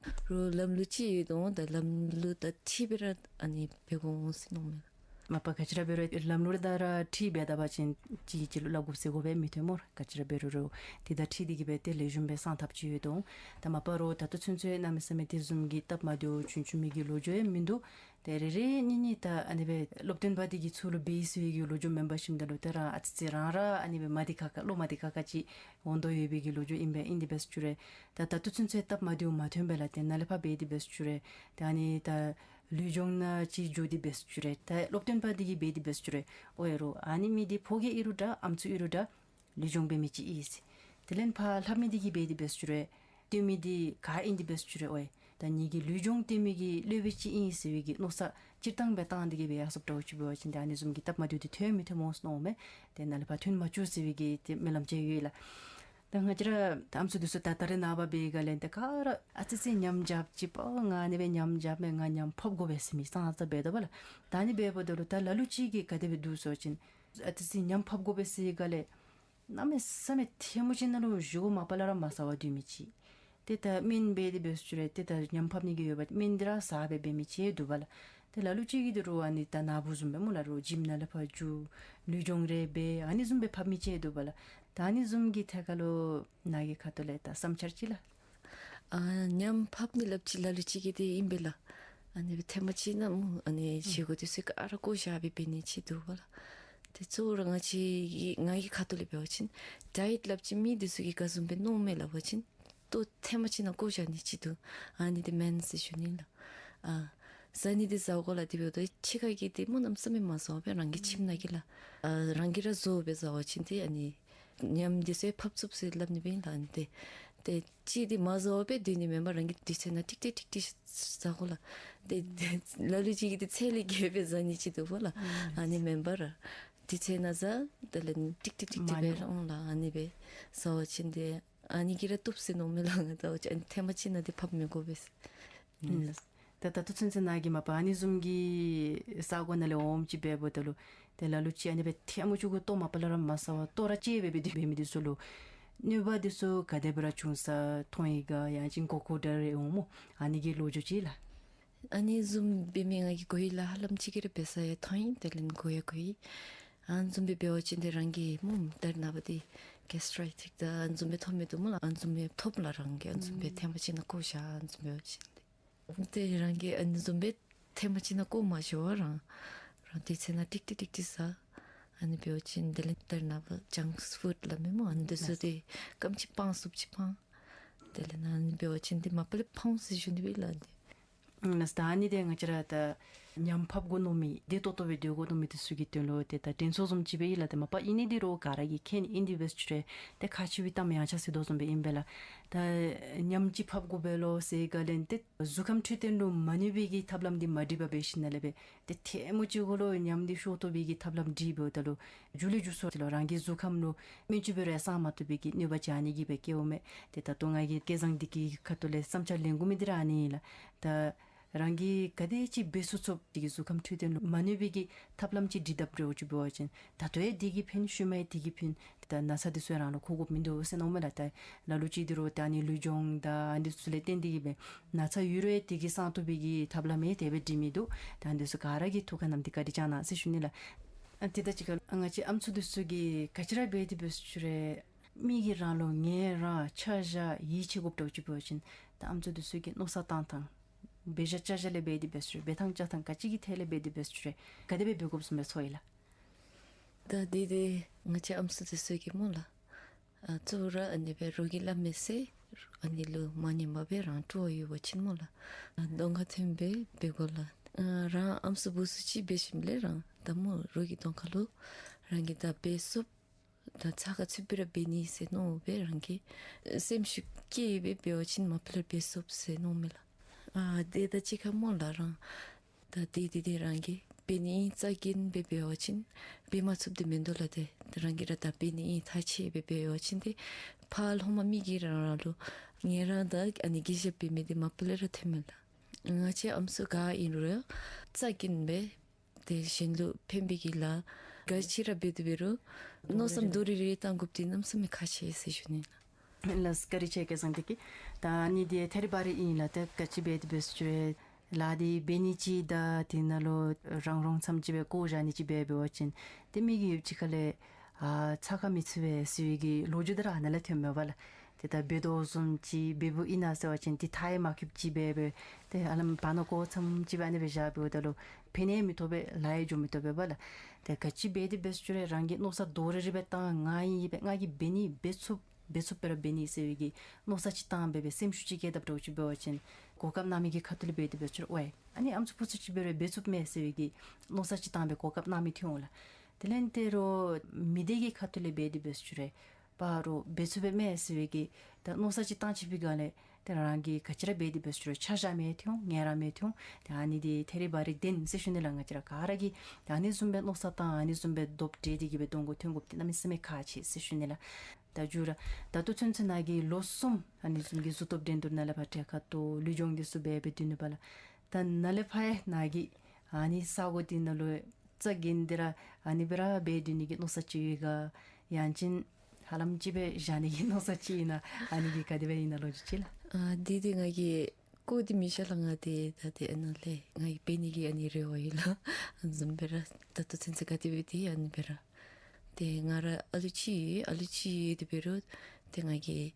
རོགས་ལམ་ལུགས་ཅིག་ཡོད་དོ། ད་ལམ་ལུགས་དང་འཁྲིལ་སྦེ་ར་ཨ་ནི་འབད་དགོ་འོང་ཟེར་མནོཝ་མས། མ་པ་ག་ཅི་ར་འབད་རུང་ལམ་ལུགས་དང་ར་འཁྲིལ་འབད་ད་པ་ཅིན་གཅིག་གིས་གཅིག་ལུ་ལགཔ་དགོ་ཟེར་དགོ་པས་མི་ཐོན་སྨོ། ག་ཅི་ར་འབད་རུང་རོགས་དེ་དང་འཁྲིལ་ཏེ་གིས་འབད་དེ་ལེགས་ཤོམ་སྦེ་སངས་ཐབས་ཅིག་ཡོད་དོ། ད་མ་པ་རོགས་ད་ལྟོ་ཚུན་ཚོད་གནམ་མེད་ས་མེད་དེ་བཟུམ་གྱི་སྟབས་མ་བདེཝ་བྱུང་བྱུང་མི་གི་ལོ་རྒྱུས་ཡང་མིན་འདུག། ཏེ་རེ་རེ་གཉིས་གཉིས་ད་ཨ་ནི་སྦེ་སློབ་སྟོན་པ་འདི་གིས་ཚུར་ལུ་འབད་ཡི་ཟེར་བའི་གི་ལོ་རྒྱུས་མེན་པར་ཞིནམ་ད་ལུ་ཏེ་རང་ཨ་ཙི་ཙི་རང་ར་ཨ་ནི་སྦེ་མ་བདེ་ཁག་ཁ་བློ་མ་བདེ་ཁག་ཁ་ཅིག་འོང་དོ་ཡོད་པའི་གི་ལོ་རྒྱུས་ཨིན་པས། ཨིན་དེ་འབད་ས་ཅིག་ར་ད་ད་ལྟོ་ཚུན་ཚོད་སྟབས་མ་བདེཝ་མ་ཐོན་པས་ལགས། ཏེ་ནཱ་ལས་ཕར་འབད་དེ་འབད་ས་ཅིག་ར་ཏེ་ཨ་ནི་ད་ལུས་སྦྱོང་ནང་ཅིག་འགྱོ་དེ་འབད་ས་ཅིག་ར་ད་སློབ་སྟོན་པ་འདི་གིས་འབད་དེ་འབད་ས་ཅིག་ར་ཨོ་ཡ་རོགས་ཨ་ནི་མི་འདི་ཕོ་སྐྱེས་ཨིན་རུང་འདྲ་ཨམ་སྲུ་ཨིན་རུང་འདྲ་ལུས་སྦྱོང་འབད་མི་ཅིག་ཨིན་ཟེར། དེ་ལས་ཕར་ལྷབ་མི་འདི་གིས་འབད་དེ་འབད་ས་ཅིག་ར་སྟོན་མི་འདི་ག་ཨིན་དེ་འབད་ས་ཅིག་ར་ཨོ་ཡ་ད་ངེ་གི་ལུས་སྦྱོང་སྟོན་མི་གི་སློབ་དཔོན་ཅིག་ཨིན་ཟེར་བའི་གི་མནོ་བསམ་སྤྱིར་བཏང་སྦེ་བཏང་སྟེ་གིས་འབད་ཡར་སོངམ་འདྲཝ་ཅིག་འབད་བ་ཅིན་ཏེ་ཨ་ནི་བཟུམ་གྱི་སྟབས་མ་བདེཝ་འདི་ཐོན་མི་ཐོནམ་སྨོ་མས། ཏེ་ནཱ་ལས་ཕར་ཐོན་མ་བཅུག་ཟེར་བའི་གི་ཏེ་སྨོན་ལམ་ཅིག་ཡོད་ལགས། ད་ང་བཅས་ར་ད་ཨམ་སྲུ་འདི་ཚུ་ད་ད་རེས་ནངས་པ་འབད་བའི་སྒང་ལས་ཏེ་ག་ར་ཨ་ཙི་ཙི་ཉམས་རྐྱབ་ཅི་པ་ང་ཨ་ནི་སྦེ་ཉམས་རྐྱབ་མས། ང་ཉམས་ཕབ་དགོ་པས་ཟེར་མི་ཙང་ཙ་འབད་དོ་བ་ལགས། ད་ཨ་ནི་འབདཝ་ད་ལུ་ད་ལ་ལུ་ཅིག་གིས་ག་དེ་སྦེ་འདུག་ཟེར་བ་ཅིན་ཨ་ཙི་ཙི་ཉམས་ཕབ་དགོ་པས་ཟེར་བའི་སྒང་ལས་གནམ་མེད་ས་མེད་ཐལ་མོ་ཅིག་ནང་ལུ་བཞེས་སྒོ་མ་པ་ལས་ར་མ་ཟ་བར་སྡོད་མི་ཅིག། ཏེ་ད་སྨན་འབད་དེ་འབད་ས་ཅིག་ར་ཏེ་ད་ཉམས་ཕབ་ནི་གི་ཡོདཔ་སྨན་འདི་ར་ཟ་སྦེ་འབད་མི་ཅིག་འདུག་པ་ལགས། ཏེ་ལ་ལུ་ཅིག་གིས་འདི་རུ་ཨ་ནི་ད་ནཱ་བུ་བཟུམ་སྦེ་སྨོ་ལགས་རོགས་ཇིམ་ནང་ལས་ཕར་འགྱོ་ལུས་སྦྱོང་རེ་འབད་ཨ་ནི་བཟུམ་སྦེ་ཕབ་མི་ཅིག་འདུག་པ་ལགས། ད་ཨ་ནི་བཟུམ་གྱི་ཐད་ཁར་ལུ་ནཱ་གི་ཁ་ཐུག་ལས་ད་བསམ་འཆར་ཅིག་ལགས། ཨ་ཉམས་ཕབ་ནི་སླབ་ཅི་ལ་ལུ་ཅིག་གིས་འདི་ཨིན་པས་ལགས། ཨ་ནི་སྦེ་ཐེངས་མ་ཅིག་ནང་སྨོ་ཨ་ནི་བཞེས་སྒོ་འདི་ཚུ་ག་ར་བཀོ་བཞག་སྦེ་འབད་ནི་ཅིག་འདུག་པ་ལགས། ཏེ་གཙོ་བོ་ར་ང་བཅས་ཀྱི་ང་གི་ཁ་ཐུག་ལས་འབད་བ་ཅིན་ཌའེཊ་སླབ་ཅི་མི་འདི་ཚུ་གིས་ག་བཟུམ་སྦེ་མནོཝ་མས་སླབ་པ་ཅིན་ལྟོ་ཐེངས་མ་ཅིག་ནང་བཀོ་བཞག་ནི་ཅིག་འདུག། ཨ་ནི་འདི་མེན་ཟེར་ཞུ་ནི་ལགས། ཨ་ཟ་ནི་འདི་ཟ་དགོ་ལགས། དེ་འབདཝ་ད་ཕྱི་ཁ་གི་འདི་སྨོ་གནམ་མེད་ས་མེད་མ་ཟཝ་སྦེ་རང་གི་ཁྱིམ་ནང་གི་ལགས། ཨ་རང་གིས་ར་བཟོ་སྦེ་ཟ་བ་ཅིན་ཏེ་ཨ་ནི་ཉམས་འདི་ཚུ་ཕབ་ཚུགས་ཟེར་སླབ་ནི་སྦེ་ཨིན་ལགས། ཨ་ནི་ཏེ་ཏེ་ཅིག་འདི་མ་ཟཝ་སྦེ་སྡོད་ནི་མེན་པར་རང་གིས་དུས་ཚོད་ནང་ཀྲིག་ཀྲི་ཀྲིག་ཀྲི་ཟ་དགོ་ལགས། ཏེ་ལ་ལུ་ཅིག་གིས་འདི་ཚད་ལས་བརྒལ་སྦེ་ཟ་ནི་ཅིག་འདུག་པ་ལགས། ཨ་ནི་མེན་པར་ར་དུས་ཚོད་ནང་ཟ། དེ་ལས་ཀྲིག་ཀྲི་ཀྲིག་ཀྲི་སྦེ་ར་འོང་ལགས། ཨ་ནི་སྦེ་ཟ་བ་ཅིན་ཏེ་ཨ་ནི་གིས་ར་བཏུབ་ཟེར་མནོཝ་མས་ལགས། ང་ད་ཨ་ནི་ཐེངས་མ་ཅིག་ནང་འདི་ཕབ་མི་དགོ་པས་ཟེར། ཨིན་ལགས། ད་ད་ལྟོ་ཚུན་ཚོད་ནཱ་གིས་མ་པ་ཨ་ནི་བཟུམ་གྱི་ས་གོ་ནང་ལས་འོངམ་ཅིག་འབདཝ་ད་ལུ་ཏེ་ལ་ལུ་ཅིག་ཨ་ནི་སྦེ་ཐལ་མོ་ཅིག་གུ་ལྟོ་མ་པ་ལས་ར་མ་ཟ་བར་ལྟོ་ར་བཅད་སྦེ་སྡོད་མི་འདི་ཚུ་ལུ་གནོད་པ་འདི་ཚུ་ག་དེ་སྦེ་ར་བྱུང་ས་མཐོང་ཡི་ག་ཡང་ཅིན་གོ་གོཝ་འདྲ་རེ་འོང་སྨོ། ཨ་ནི་གི་ལོ་རྒྱུས་ཅིག་ལགས། ཨ་ནི་བཟུམ་འབད་མི་ང་གིས་གོ་ཡི་ལགས། ཧ་ལམ་ཅིག་གིས་ར་འབད་ས་ཡང་མཐོང་ཡི། དེ་ལས་གོ་ཡང་གོ་ཡི། ཨ་ནི་བཟུམ་སྦེ་འབད་བ་ཅིན་ཏེ་རང་གི་སྨོ་ད་རེས་ནངས་པ་འདི་གེ་སི་ཊྲའི་ཊིག་དང་ཨ་ནི་བཟུམ་སྦེ་ཐོབ་མི་འདུག་སྨོ་ལགས། ཨ་ནི་བཟུམ་སྦེ་ཐོབ་ལགས། རང་གིས་ཨ་ནི་བཟུམ་སྦེ་ཐེངས་མ་ཅིག་ནང་བཀོ་བཞག་ཨ་ནི་བཟུམ་འབད་བ་ཅིན་ཏེ། ཏེ་རང་གིས་ཨ་ནི་བཟུམ་སྦེ་ཐེངས་མ་ཅིག་ནང་བཀོ་མ་བཞག་པར་རང་རང་དུས་ཚོད་ནང་ཀྲིག་ཀྲི་ཀྲིག་ཀྲི་ཟ། ཨ་ནི་འབད་བ་ཅིན་དེ་ལས་ད་རེས་ནངས་པ་ཇངསི་ཕུཌ་སླབ་མི་སྨོ། ཨ་ནི་འདི་ཚུ་འདི་སྐམ་ཅིག་སྤང་སུབ་ཅིག་སྤང་། དེ་ལས་ཨ་ནི་འབད་བ་ཅིན་འདི་མ་པ་ལས་ཕངས་ཟེར་ཞུ་ནི་སྦེ་ལགས་འདི། ཨ་ནི་ད་ཨ་ནི་འདི་ང་བཅས་ར་ད་ཉམས་ཕབ་དགོ་མནོ་མི་བདེ་ཏོག་ཏོ་སྦེ་སྡོད་དགོ་མནོ་མི་འདི་ཚུ་གི་དོན་ལུ་ཏེ་ད་དྲན་གསོ་བཟུམ་ཅིག་སྦེ་ཨིན་ལགས། ཏེ་མ་པ་ཨིན་ནི་འདི་རོགས་ག་ར་གིས་མཁྱེན་ནི་ཨིན། དེ་འབད་ས་ཅིག་ར་ཏེ་ཁ་ཆེ་བའི་གཏམ་ཡང་ཆ་ཟེར་དོ་བཟུམ་སྦེ་ཨིན་པས་ལགས། ད་ཉམས་ཅིག་ཕབ་དགོ་པས་ལོ་ཟེར་བའི་སྒང་ལས་ཏེ་གཟུགས་ཁམས་འཕྲོད་བསྟེན་ལུ་མ་གནོད་པའི་གི་ཐབས་ལམ་འདི་མ་སྒྲིག་པར་འབད་ཞིནམ་ལས་འབད་ཏེ་ཐལ་མོ་ཅིག་གུ་ལུ་ཉམས་འདི་ཤོར་བཏུབ་པའི་གི་ཐབས་ལམ་སྒྲིག་འབདཝ་ད་ལུ་མཇུག་ལས་མཇུག་སོང་ཏེ་ལོག་རང་གི་གཟུགས་ཁམས་ལུ་སྨན་བཅོས་འབད་རུང་ཡང་སངས་མ་བཏུབ་པའི་གི་གནོད་པ་ཅིག་ཨ་ནི་གིས་སྦེ་བཀལཝ་མས། ཏེ་ད་ལྟོ་ང་གིས་སྐལ་བཟང་འདི་གི་ཁ་ཐུག་ལས་བསམ་འཆར་ལེན་དགོ་མི་འདི་ར་ཨ་ནི་ཨིན་ལགས། ད་ རང་གིས་ག་དེ་ཅིག་འབད་ཚུགས་ཚུགསཔ་དེ་གིས་གཟུགས་ཁམས་འཕྲོད་བསྟེན་ལུ་མ་གནོད་པའི་གི་ཐབས་ལམ་ཅིག་སྒྲིག་དཔ་འདྲཝ་ཅིག་འབད་བ་ཅིན་ད་ལྟོ་ཡང་དེ་གིས་ཕན། ཤུལ་མ་ཡང་དེ་གིས་ཕན། ད་ན་ཚ་དེ་ཚུ་ཡང་རང་ལུ་འཁོར་དགོཔ་མིན་འདུག་ཟེར་མནོཝ་མས་ལགས། ད་ལ་ལུ་ཅིག་འདི་རུ་ད་ཨ་ནི་ལུས་སྦྱོང་དང་ཨ་ནི་ཚུ་ལས་བརྟེན་ཏེ་གིས་སྦེ་ན་ཚ་ཡོད་རུང་ཡང་དེ་གིས་སངས་བཏུབ་པའི་གི་ཐབས་ལམ་ཡང་དེ་སྦེ་སྒྲིག་མི་འདུག། ད་ཨ་ནི་ཚུ་ག་ར་གི་ཐུགས་ཁར་བསྣམས་ཏེ་བཀའ་དྲིན་བསྐྱང་གནང་ཟེར་ཞུ་ནི་ལགས། ཨ་དེ་དང་གཅིག་ཁར་ང་བཅས་ཨམ་སྲུ་དེ་ཚུ་གིས་ག་ཅི་ར་འབད་དེ་འབད་ཚུགས་ཚུགས་རུང་མི་གིས་རང་ལུ་ངལ་རངས་ཆ་བཞག་ཡིད་ཆེས་དགོཔ་འདྲཝ་ཅིག་འབད་བ་ཅིན་ད་ཨམ་སྲུ་དེ་ཚུ་གིས་མནོ་བསམ་བཏང་ཐངས་འབད་བཞག་བཅའ་བཞག་ལས་འབད་དེ་འབད་ཚུགས་ཚུགས་རུང་འབད་ཐངས་བཅའ་ཐངས་ག་ཅི་གི་ཐད་ལས་འབད་དེ་འབད་ཚུགས་ཚུགས་རུང་ག་དེ་སྦེ་འབད་དགོཔ་བཟུམ་སྦེ་ཚོར་ཡི་ལགས། ད་དེ་དེ་ང་བཅས་ཨམ་སྲུ་དེ་ཚུ་གིས་སྨོ་ལགས། ཨ་གཙོ་བོ་ར་ཨ་ནི་སྦེ་རོགས་ཀྱིས་སླབ་མི་ཚུ་ཨ་ནི་ལུ་མ་ཉན་པར་སྦེ་རང་སྤྲོ་བ་ཡོད་པ་ཅིན་སྨོ་ལགས། ཨ་གདོང་ཁར་ཐོན་སྦེ་འབད་དགོ་ལགས། ཨ་རང་ཨམ་སྲུ་བུཚ་ཅིག་འབད་ཞིནམ་ལས་རང་ད་སྨོ་རོགས་ཀྱི་གདོང་ཁ་ལུ་རང་གིས་ད་འབད་ཚུགསཔ་ད་ཚ་ཁ་ཚུད་པའི་ར་འབད་ནི་ཟེར་མནོ་སྦེ་རང་གིས་སེམས་ཤུགས་བསྐྱེད་སྦེ་འབད་བ་ཅིན་མ་པ་ལས་འབད་ཚུགས་ཟེར་མནོཝ་མས་ལགས། ཨ་དེ་དང་གཅིག་ཁར་སྨོ་ལགས་རང་ད་དེ་དེ་དེ་རང་གིས་འབད་ནི་ཨིན་རྩ་འགེངས་སྦེ་འབད་བ་ཅིན་འབད་མ་ཚུགསཔ་དེ་མིན་འདུག་ལགས། ཏེ་རང་གིས་ར་ད་འབད་ནི་ཨིན་ཐག་བཅད་སྦེ་འབད་བ་ཅིན་ཏེ་ཕར་ལྷོངམ་མི་གིས་རང་རང་ལུ་ངལ་རངས་དང་ཨ་ནི་གུས་ཞབས་འབད་མི་དེ་མ་པ་ལས་ར་ཐོནམ་མས་ལགས། ང་བཅས་ཨམ་སྲུ་ག་ཨིན་རུང་རྩ་འགེངས་སྦེ་ཏེ་གཞན་ལུ་ཕན་པའི་གི་ལཱ་ག་ཅི་ར་འབད་དེ་འབད་རུང་མནོ་བསམ་རྡོག་རིལ་རི་བཏང་དགོཔ་དེ་གནམ་མེད་ས་མེད་ཁག་ཆེ་ཟེར་ཞུ་ནི་ལགས། ལགས་བཀའ་དྲིན་ཆེ་སྐལ་བཟང་དེ་གིས། ད་ཨ་ནི་དེ་ཐད་རི་བ་རི་ཨིན་ལགས། ད་ག་ཅི་འབད་དེ་འབད་ཚུགས་ཚུགས་རུང་ལཱ་དེ་འབད་ནི་ཅིག་དང་དེ་ནང་ལུ་རང་རང་མཚམས་ཅིག་སྦེ་བཀོ་བཞག་ནི་ཅིག་འབད་འབད་བ་ཅིན་ཏེ་མི་གི་ཡུདཔ་ཅིག་ཁ་ལས་ཨ་ཚ་ཁ་མི་ཚུད་པས་ཟེར་བའི་གི་ལོ་རྒྱུས་དེ་ར་ཨ་ནཱ་ལས་ཐོནམ་མས་པ་ལགས། ཏེ་ད་འབད་དོ་བཟུམ་ཅིག་འབདཝ་ཨིན་ན་ཟེར་བ་ཅིན་ཏེ་མཐའ་ཡང་མ་འཁྱོལཝ་ཅིག་འབད་འབད་ཏེ་ཨ་ལམ་བར་ན་བཀོ་མཚམས་ཅིག་སྦེ་ཨ་ནི་སྦེ་བཞག་འབདཝ་ད་ལུ་ཕན་ཡང་མི་ཐོགས་པས་ལཱ་ཡང་འགྱོ་མི་ཐོགས་པས་པ་ལགས། ཏེ་ག་ཅི་འབད་དེ་འབད་ཚུགས་ཚུགས་རུང་རང་གིས་མནོ་བསམ་རྡོག་རིལ་རི་སྦེ་བཏང་ང་ཨིན་ཨིན་པས་ང་གིས་འབད་ནི་འབད་ཚུགས་འབད་ཚུགསཔ་སྦེ་ར་འབད་ནི་ཟེར་བའི་གི་མནོ་བསམ་ཅིག་བཏང་འབད་འབད་སེམས་ཤུགས་ཅིག་བསྐྱེད་དཔ་འདྲཝ་ཅིག་འབད་བ་ཅིན་གོ་སྐབས་གནང་མི་གི་ཁ་ཐུག་ལས་འབད་དེ་འབད་ཚུགས་རུང་ཝའི་ཨ་ནི་ཨམ་སྲུ་བུཚ་ཅིག་འབད་རུང་འབད་ཚུགསཔ་མས་ཟེར་བའི་གི་མནོ་བསམ་ཅིག་བཏང་འབད་གོ་སྐབས་གནང་མི་ཐོན་འོང་ལགས། དེ་ལས་དེ་རུང་མི་སྡེ་གི་ཁ་ཐུག་ལས་འབད་དེ་འབད་ཚུགས་ཚུགས་རུང་པ་རུང་འབད་ཚུགས་པས་མས་ཟེར་བའི་གི་ད་མནོ་བསམ་ཅིག་བཏང་ཅི་པའི་སྒང་ལས་ཏེ་རང་གིས་ག་ཅི་ར་འབད་དེ་འབད་ཚུགས་ཚུགས་རུང་ཆ་བཞག་མི་ཐོན་ངལ་རངས་མི་ཐོན། ཏེ་ཨ་ནི་དེ་ཐད་རི་བ་རི་བདེན་ཟེར་ཞུ་ནི་ལགས། ང་བཅས་ར་ག་ར་གིས་ད་ཨ་ནི་བཟུམ་སྦེ་མནོ་བསམ་བཏང་ཨ་ནི་བཟུམ་སྦེ་རྡོག་འགྲིལ་ཏེ་གིས་སྦེ་གདོང་ཁར་ཐོན་དགོཔ་དེ་གནམ་མེད་ས་མེད་ཁག་ཆེ་ཟེར་ཞུ་ནི་ལགས། ད་མཇུག་ར་ད་ལྟོ་ཚུན་ཚོད་ནཱ་གིས་ལོ་གསུམ་ཨ་ནི་བཟུམ་གྱི་གཟུགས་སྟོབས་འགྲན་བསྡུར་ནང་ལས་ཕར་གྲལ་ཁར་གཏོགས་ལུས་སྦྱོང་འདི་ཚུ་འབད་འབད་སྡོད་ནུག་པ་ལགས། ད་ནཱ་ལས་ཕར་ཡང་ནཱ་གིས་ཨ་ནི་ས་གོ་འདི་ནང་ལུ་རྩ་འགེངས་ཏེ་ར་ཨ་ནི་སྦེ་ར་འབད་སྡོད་ནི་གི་མནོ་བསམ་ཅིག་ཡོད་ག། ཡང་ཅིན་ཧ་ལམ་ཅིག་སྦེ་བཞག་ནི་གི་མནོ་བསམ་ཅིག་ཨིན་ན་ཨ་ནི་གི་ག་དེ་སྦེ་ཨིན་ན་ལོ་རྒྱུས་ཅིག་ལགས། ཨ་དེ་དེ་ང་གིས་བཀོ་སྟེ་མི་བཞག་ལགས། ང་དེ་ད་དེ་ཨ་ནཱ་ལས་ང་གིས་འབད་ནི་གི་ཨ་ནི་རེ་བ་ཡོད་ལགས། ཨ་ནི་བཟུམ་སྦེ་ར་ད་ལྟོ་ཚུན་ཚོད་ག་དེ་སྦེ་དེ་ཨ་ནི་སྦེ་ར་ཏེ་ང་ར་ཨ་ལུ་ཅིག་ཡོད་ཨ་ལུ་ཅིག་ཡོད་དེ་འབད་རུང་ཏེ་ང་གིས་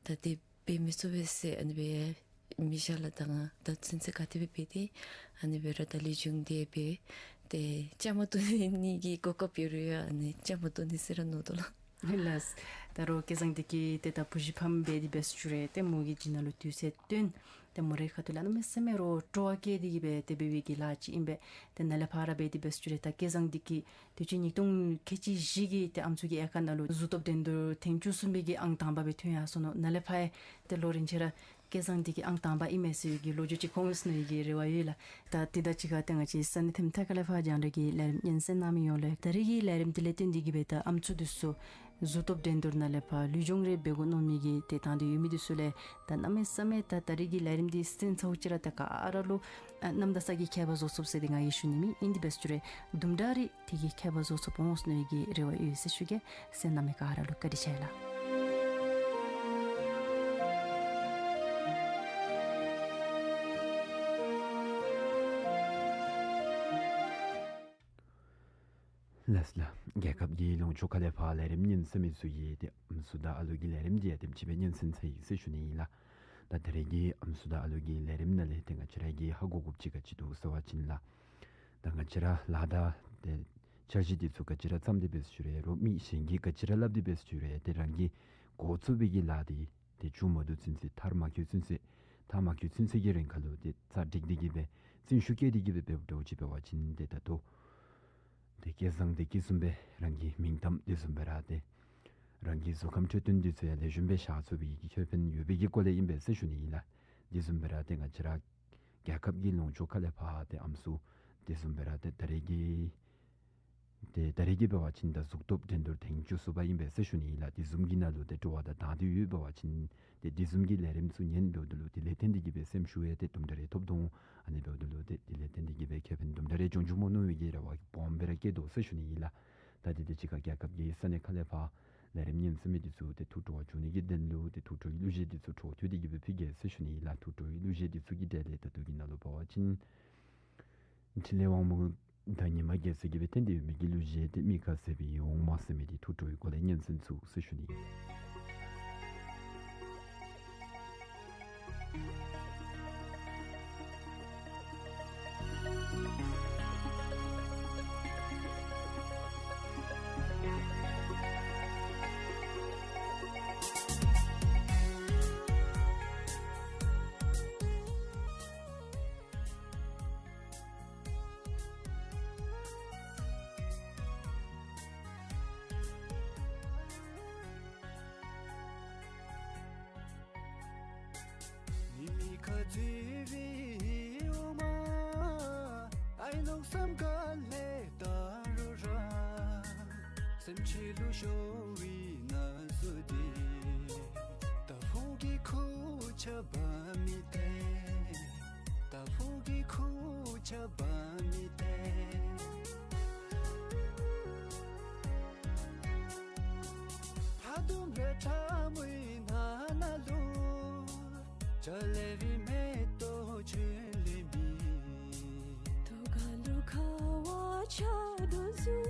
ད་དེ་འབད་མི་ཚུགས་པས་ཟེར་ཨ་ནི་སྦེ་མི་བཞག་ལགས། ད་ང་ད་ཚུན་ཚོད་ག་དེ་སྦེ་འབད་དེ་ཨ་ནི་སྦེ་ར་ད་ལུས་སྦྱོང་དེ་འབད་དེ་བཅའ་མར་གཏོགས་ནི་གི་གོ་སྐབས་ཡོད་རུང་ཡང་ཨ་ནི་བཅའ་མར་གཏོགས་ནི་ཟེར་ར་མནོ་དོ་ལགས། ལགས། ད་རུང་སྐལ་བཟང་དེ་གིས་ཏེ་ད་བུ་གཞི་ཕམ་འབད་དེ་འབད་ཚུགས་ཚུགས་རུང་ཏེ་མོ་གི་རྒྱུད་ནང་ལུ་དུས་ཚོད་བཏོན་ཏེ་མོ་རའི་ཁ་ཐུག་ལས་གནམ་མེད་ས་མེད་ར་སྤྲོ་བ་བསྐྱེད་དེ་གིས་སྦེ་ཏེ་འབད་བའི་གི་ལཱ་ཅིག་ཨིན་པས། ཏེ་ནཱ་ལས་ཕར་ར་འབད་དེ་འབད་ཚུགས་ཚུགས་རུང་ད་སྐལ་བཟང་དེ་གིས་དུས་ཅི་ཉིས་སྟོང་ཁལ་གཅིག་བཞི་གི་ཏེ་ཨམ་སྲུ་གི་དབྱེ་ཁག་ནང་ལུ་གཟུགས་སྟོབས་འགྲན་བསྡུར་ཐེངས་བཅུ་གསུམ་པའི་གི་ཨང་དང་པ་སྦེ་ཐོན་ཡར་སོ་ནུག། ནཱ་ལས་ཕར་ཡང་ཏེ་ལོ་རིམ་བཞིན་ར་སྐལ་བཟང་དེ་གི་ཨང་དང་པ་ཨིན་མས་ཟེར་བའི་གི་ལོ་རྒྱུས་ཅིག་འཁོད་འོང་ཟེར་བའི་གི་རེ་བ་ཡོད་ལགས། ད་དེ་དང་གཅིག་ཁར་ཏེ་ང་བཅས་ས་གནས་ཐིམ་ཐ་ཀ་ལས་ཕར་རྒྱང་བསྒྲགས་ཀྱི་ལས་རིམ་སྙན་གསན་གནང་མི་ཡོངས་ལུ་ད་རེས་ཀྱི་ལས་རིམ་དེ་ལས་བརྟེན་ཏེ་གིས་སྦེ་ད་ཨམ་སྲུ་དེ་ཚུ་གཟུགས་སྟོབས་འགྲན་བསྡུར་ནང་ལས་ཕར་ལུས་སྦྱོང་རེ་འབད་དགོ་མནོ་མི་གི་ཏེ་དང་འདོད་ཡོད་མི་དེ་ཚུ་ལས་ད་གནམ་མེད་ས་མེད་ད་ད་རེས་ཀྱི་ལས་རིམ་འདི་གསན་ཚརཝ་ཅིག་ར་ད་ག་ར་ལུ་ཨ་གནམ་དང་ས་གི་ཁྱད་པར་བཟོ་ཚུགས་ཟེར་ཏེ་ང་གིས་ཞུ་ནི་མེན། ཨིན་དེ་འབད་ཚུགས་ཚུགས་རུང་དུམ་གྲ་རེ་དེ་གིས་ཁྱད་པར་བཟོ་ཚུགསཔ་འོང་ཟེར་མནོ་བའི་གི་རེ་བ་ཡོད་ཟེར་ཞུ་གེ། གསན་གནང་མི་ག་ར་ལུ་བཀའ་དྲིན་ཆེ་ལགས། ལགས་ལགས། རྒྱལ་ཁབ་ཀྱི་ལུང་ཕྱོགས་ཁ་ལས་ཕར་ལས་རིམ་ཉན་གསན་མི་ཚུ་གིས་ཏེ་ཨམ་སྲུ་དང་ཨ་ལུ་གི་ལས་རིམ་འདི་ཡང་དེམ་ཅིག་སྦེ་ཉན་གསན་ཚར་ཡི་ཟེར་ཞུ་ནི་ཨིན་ལགས། ད་ད་རེས་ཀྱི་ཨམ་སྲུ་དང་ཨ་ལུ་གི་ལས་རིམ་ནང་ལས་ཏེ་ང་བཅས་ར་གིས་ཧ་གོ་དགོཔ་ཅིག་ག་ཅི་འདུག་ཟེར་བ་ཅིན་ལགས། ད་ང་བཅས་ར་ལཱ་དང་ཏེ་འཆར་གཞི་དེ་ཚུ་ག་ཅི་ར་བརྩམས་ཏེ་འབད་ཚུགས་ཚུགས་རུང་མི་གཞན་གྱིས་ག་ཅི་ར་སླབ་སྟེ་འབད་ཚུགས་ཚུགས་རུང་ཏེ་རང་གིས་འགོ་བཙུགས་པའི་གི་ལཱ་དེ་ཏེ་མཇུག་མ་བསྡུ་ཚུན་ཚོད་མཐར་མ་འཁྱོལ་ཚུན་ཚོད་མཐར་མ་འཁྱོལ་ཚུན་ཚོད་ཀྱི་རིང་ཁར་ལུ་ཏེ་ཚར་སྒྲིག་སྟེ་གིས་སྦེ་བརྩོན་ཤུགས་བསྐྱེད་དེ་གིས་སྦེ་འབདཝ་འདྲཝ་ཅིག་འབད་བ་ཅིན་ཏེ་ད་ལྟོ་ཏེ་སྐལ་བཟང་དེ་གིས་བཟུམ་སྦེ་རང་གི་མིང་གཏམ་དེ་བཟུམ་སྦེ་ར་ཏེ་རང་གི་གཟུགས་ཁམས་འཕྲོད་བསྟེན་དེ་ཚུ་ཡང་ལེགས་ཤོམ་སྦེ་བཞག་ཚུགས་པའི་གི་ཁེ་ཕན་ཡོད་པའི་གི་སྐོར་ལས་ཨིན་པས་ཟེར་ཞུ་ནི་ཨིན་ལགས། དེ་བཟུམ་སྦེ་ར་ཏེ་ང་བཅས་ར་རྒྱལ་ཁབ་ཀྱི་ལུང་ཕྱོགས་ཁ་ལས་ཕར་ཏེ་ཨམ་སྲུ་དེ་བཟུམ་སྦེ་ར་ཏེ་ད་རེས་ཀྱི་ ཏེ་ད་རེས་ཀྱི་འབད་བ་ཅིན་ད་གཟུགས་སྟོབས་འགྲན་བསྡུར་ཐེངས་བཅུ་གསུམ་པ་ཨིན་པས་ཟེར་ཞུ་ནི་ཨིན་ལགས། དེ་བཟུམ་གྱི་ནང་ལུ་ཏེ་དྲི་བ་དང་དང་དེ་ཡོདཔ་འབད་བ་ཅིན་ཏེ་དེ་བཟུམ་གྱི་ལས་རིམ་ཚུ་ཉན་འབདཝ་ད་ལུ་དེ་ལས་བརྟེན་ཏེ་གིས་སྦེ་སེམས་ཤུགས་ཡང་ཏེ་དུམ་གྲ་རེ་ཐོབ་འོང་། ཨ་ནི་འབདཝ་ད་ལུ་ཏེ་དེ་ལས་བརྟེན་ཏེ་གིས་སྦེ་ཁེ་ཕན་དུམ་གྲ་རེ་འབྱུང་འགྱོཝ་མས་མནོ་བའི་གི་རེ་བ་སྦོམ་སྦེ་ར་བསྐྱེད་དོ་ཟེར་ཞུ་ནི་ཨིན་ལགས། ད་དེ་དེ་ཅིག་ཁར་རྒྱལ་ཁབ་ཀྱི་ས་གནས་ཁག་ལས་ཕར་ལས་རིམ་ཉན་ཚུགས་མི་འདི་ཚུ་ཏེ་ཐུགས་སྤྲོ་བ་བྱུང་ནི་གི་དོན་ལུ་ཏེ་ཐུགས་སྤྲོའི་གླུ་གཞས་འདི་ཚུ་འཕྲོ་མཐུད་དེ་གིས་སྦེ་ཕུལ་གེ་ཟེར་ཞུ་ནི་ཨིན་ལགས། ཐུགས་སྤྲོའི་གླུ་གཞས་འདི་ཚུ་གི་གྲས་ལས་ད་ལྟོ་གི་ནང་ལུ་འབད་བ་ཅིན་འཕྲིན་ལས་དབང་མོ་དང་ཉི་མ་རྒྱལ་མཚན་གྱིས་སྦེ་བཏང་སྟེ་ཡོད་མི་གི་གླུ་གཞས་ཏེ་མི་ཁ་ཟེར་བའི་འོང་མ་ཟེར་མི་འདི་ཐུགས་སྤྲོའི་སྒོ་ལས་ཉན་གསན་ཚུགས་ཟེར་ཞུ་ནི། མི་མི་ཁ་འཛུལ་བའི་འོ་མ། ཨའི་ནོག་སམ་ཁ་ལས་ད་རུང་ར་སེམས་ཅན་ལུ་ཤོར་བའི་ན་ཟུག་འདི། ད་ཕུག་གི་ཁུར་ཆ་འབག་མི་འདི། ད་ཕུག་གི་ཁུར་ཆ་འབག་མི་འདི། ཕ་དུམ་ར་ཁྲ་མོའི་ནང་ན་ལུ་ཇ་ལེ་བི་མེ་ཏོག་ཅིག་ལེན་མི། ཐོག་ཁ་ལུ་ཁ་བ་ཆགས་དོ་བཟུམ།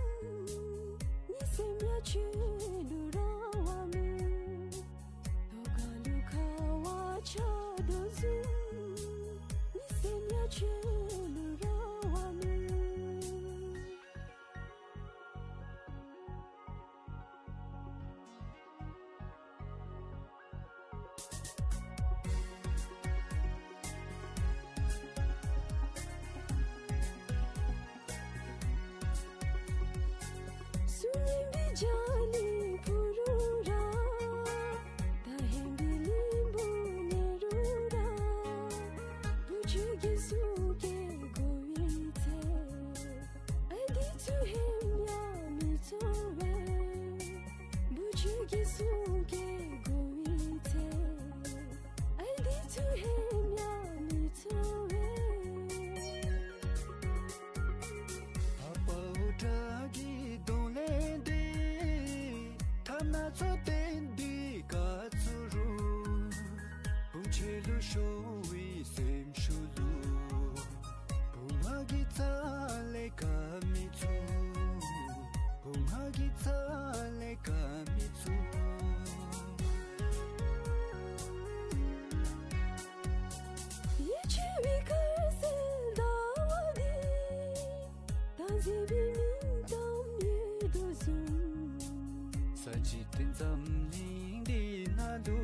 ངེའི་སེམས་ཡང་ཁྱོད་ལུ་ར་བ་མེད། ཐོག་ཁ་ལུ་ཁ་བ་ཆགས་དོ་བཟུམ། ངེའི་སེམས་ཡང་ཁྱོད་ལུ་ར་བ་མེད། སུ་ཉིད་འདི་ཇ་ལི་ཕུ་རུ་ར། ད་ཧེམ་བི་ལིང་བུ་ཉེ་རུ་ར། བུ་ཆུ་གི་སུ་ཀེ་གོ་བི་ཚེ། ཨའི་འདི་ཚུ་ཧེམ་ཡང་མི་ཚོར་བས། བུ་ཆུ་གི་སུ་ཀེ་གོ་བི་ཚེ། ཨའི་འདི་ཚུ་ཧེམ་ཡང་མི་ཚོར་བས། ཕ་པའུ་ཏྲ་གི་གདོང་ལེན་འདི། ཐ་ན་ཚོ་བརྟན་འདི་ག་ཚུ་རུང་། བུམོ་ཁྱོད་ལུ་ཤོར་བའི་སེམས་ཤུགས་ལུ། བུམོ་གི་རྩ་ལས་ག་མི་ཚུགས། བུམོ་གི་རྩ་ལས་ག་མི་ཚུགས། ཡིད་ཆེས་པའི་དཀར་ཟས་ཟླ་བ་འདི། ད་མཛེས་པའི་མིག་གཏམ་ཡོད་དོ་བཟུམ། ས་འཇིག་རྟེན་འཛམ་གླིང་འདི་ནང་ལུ།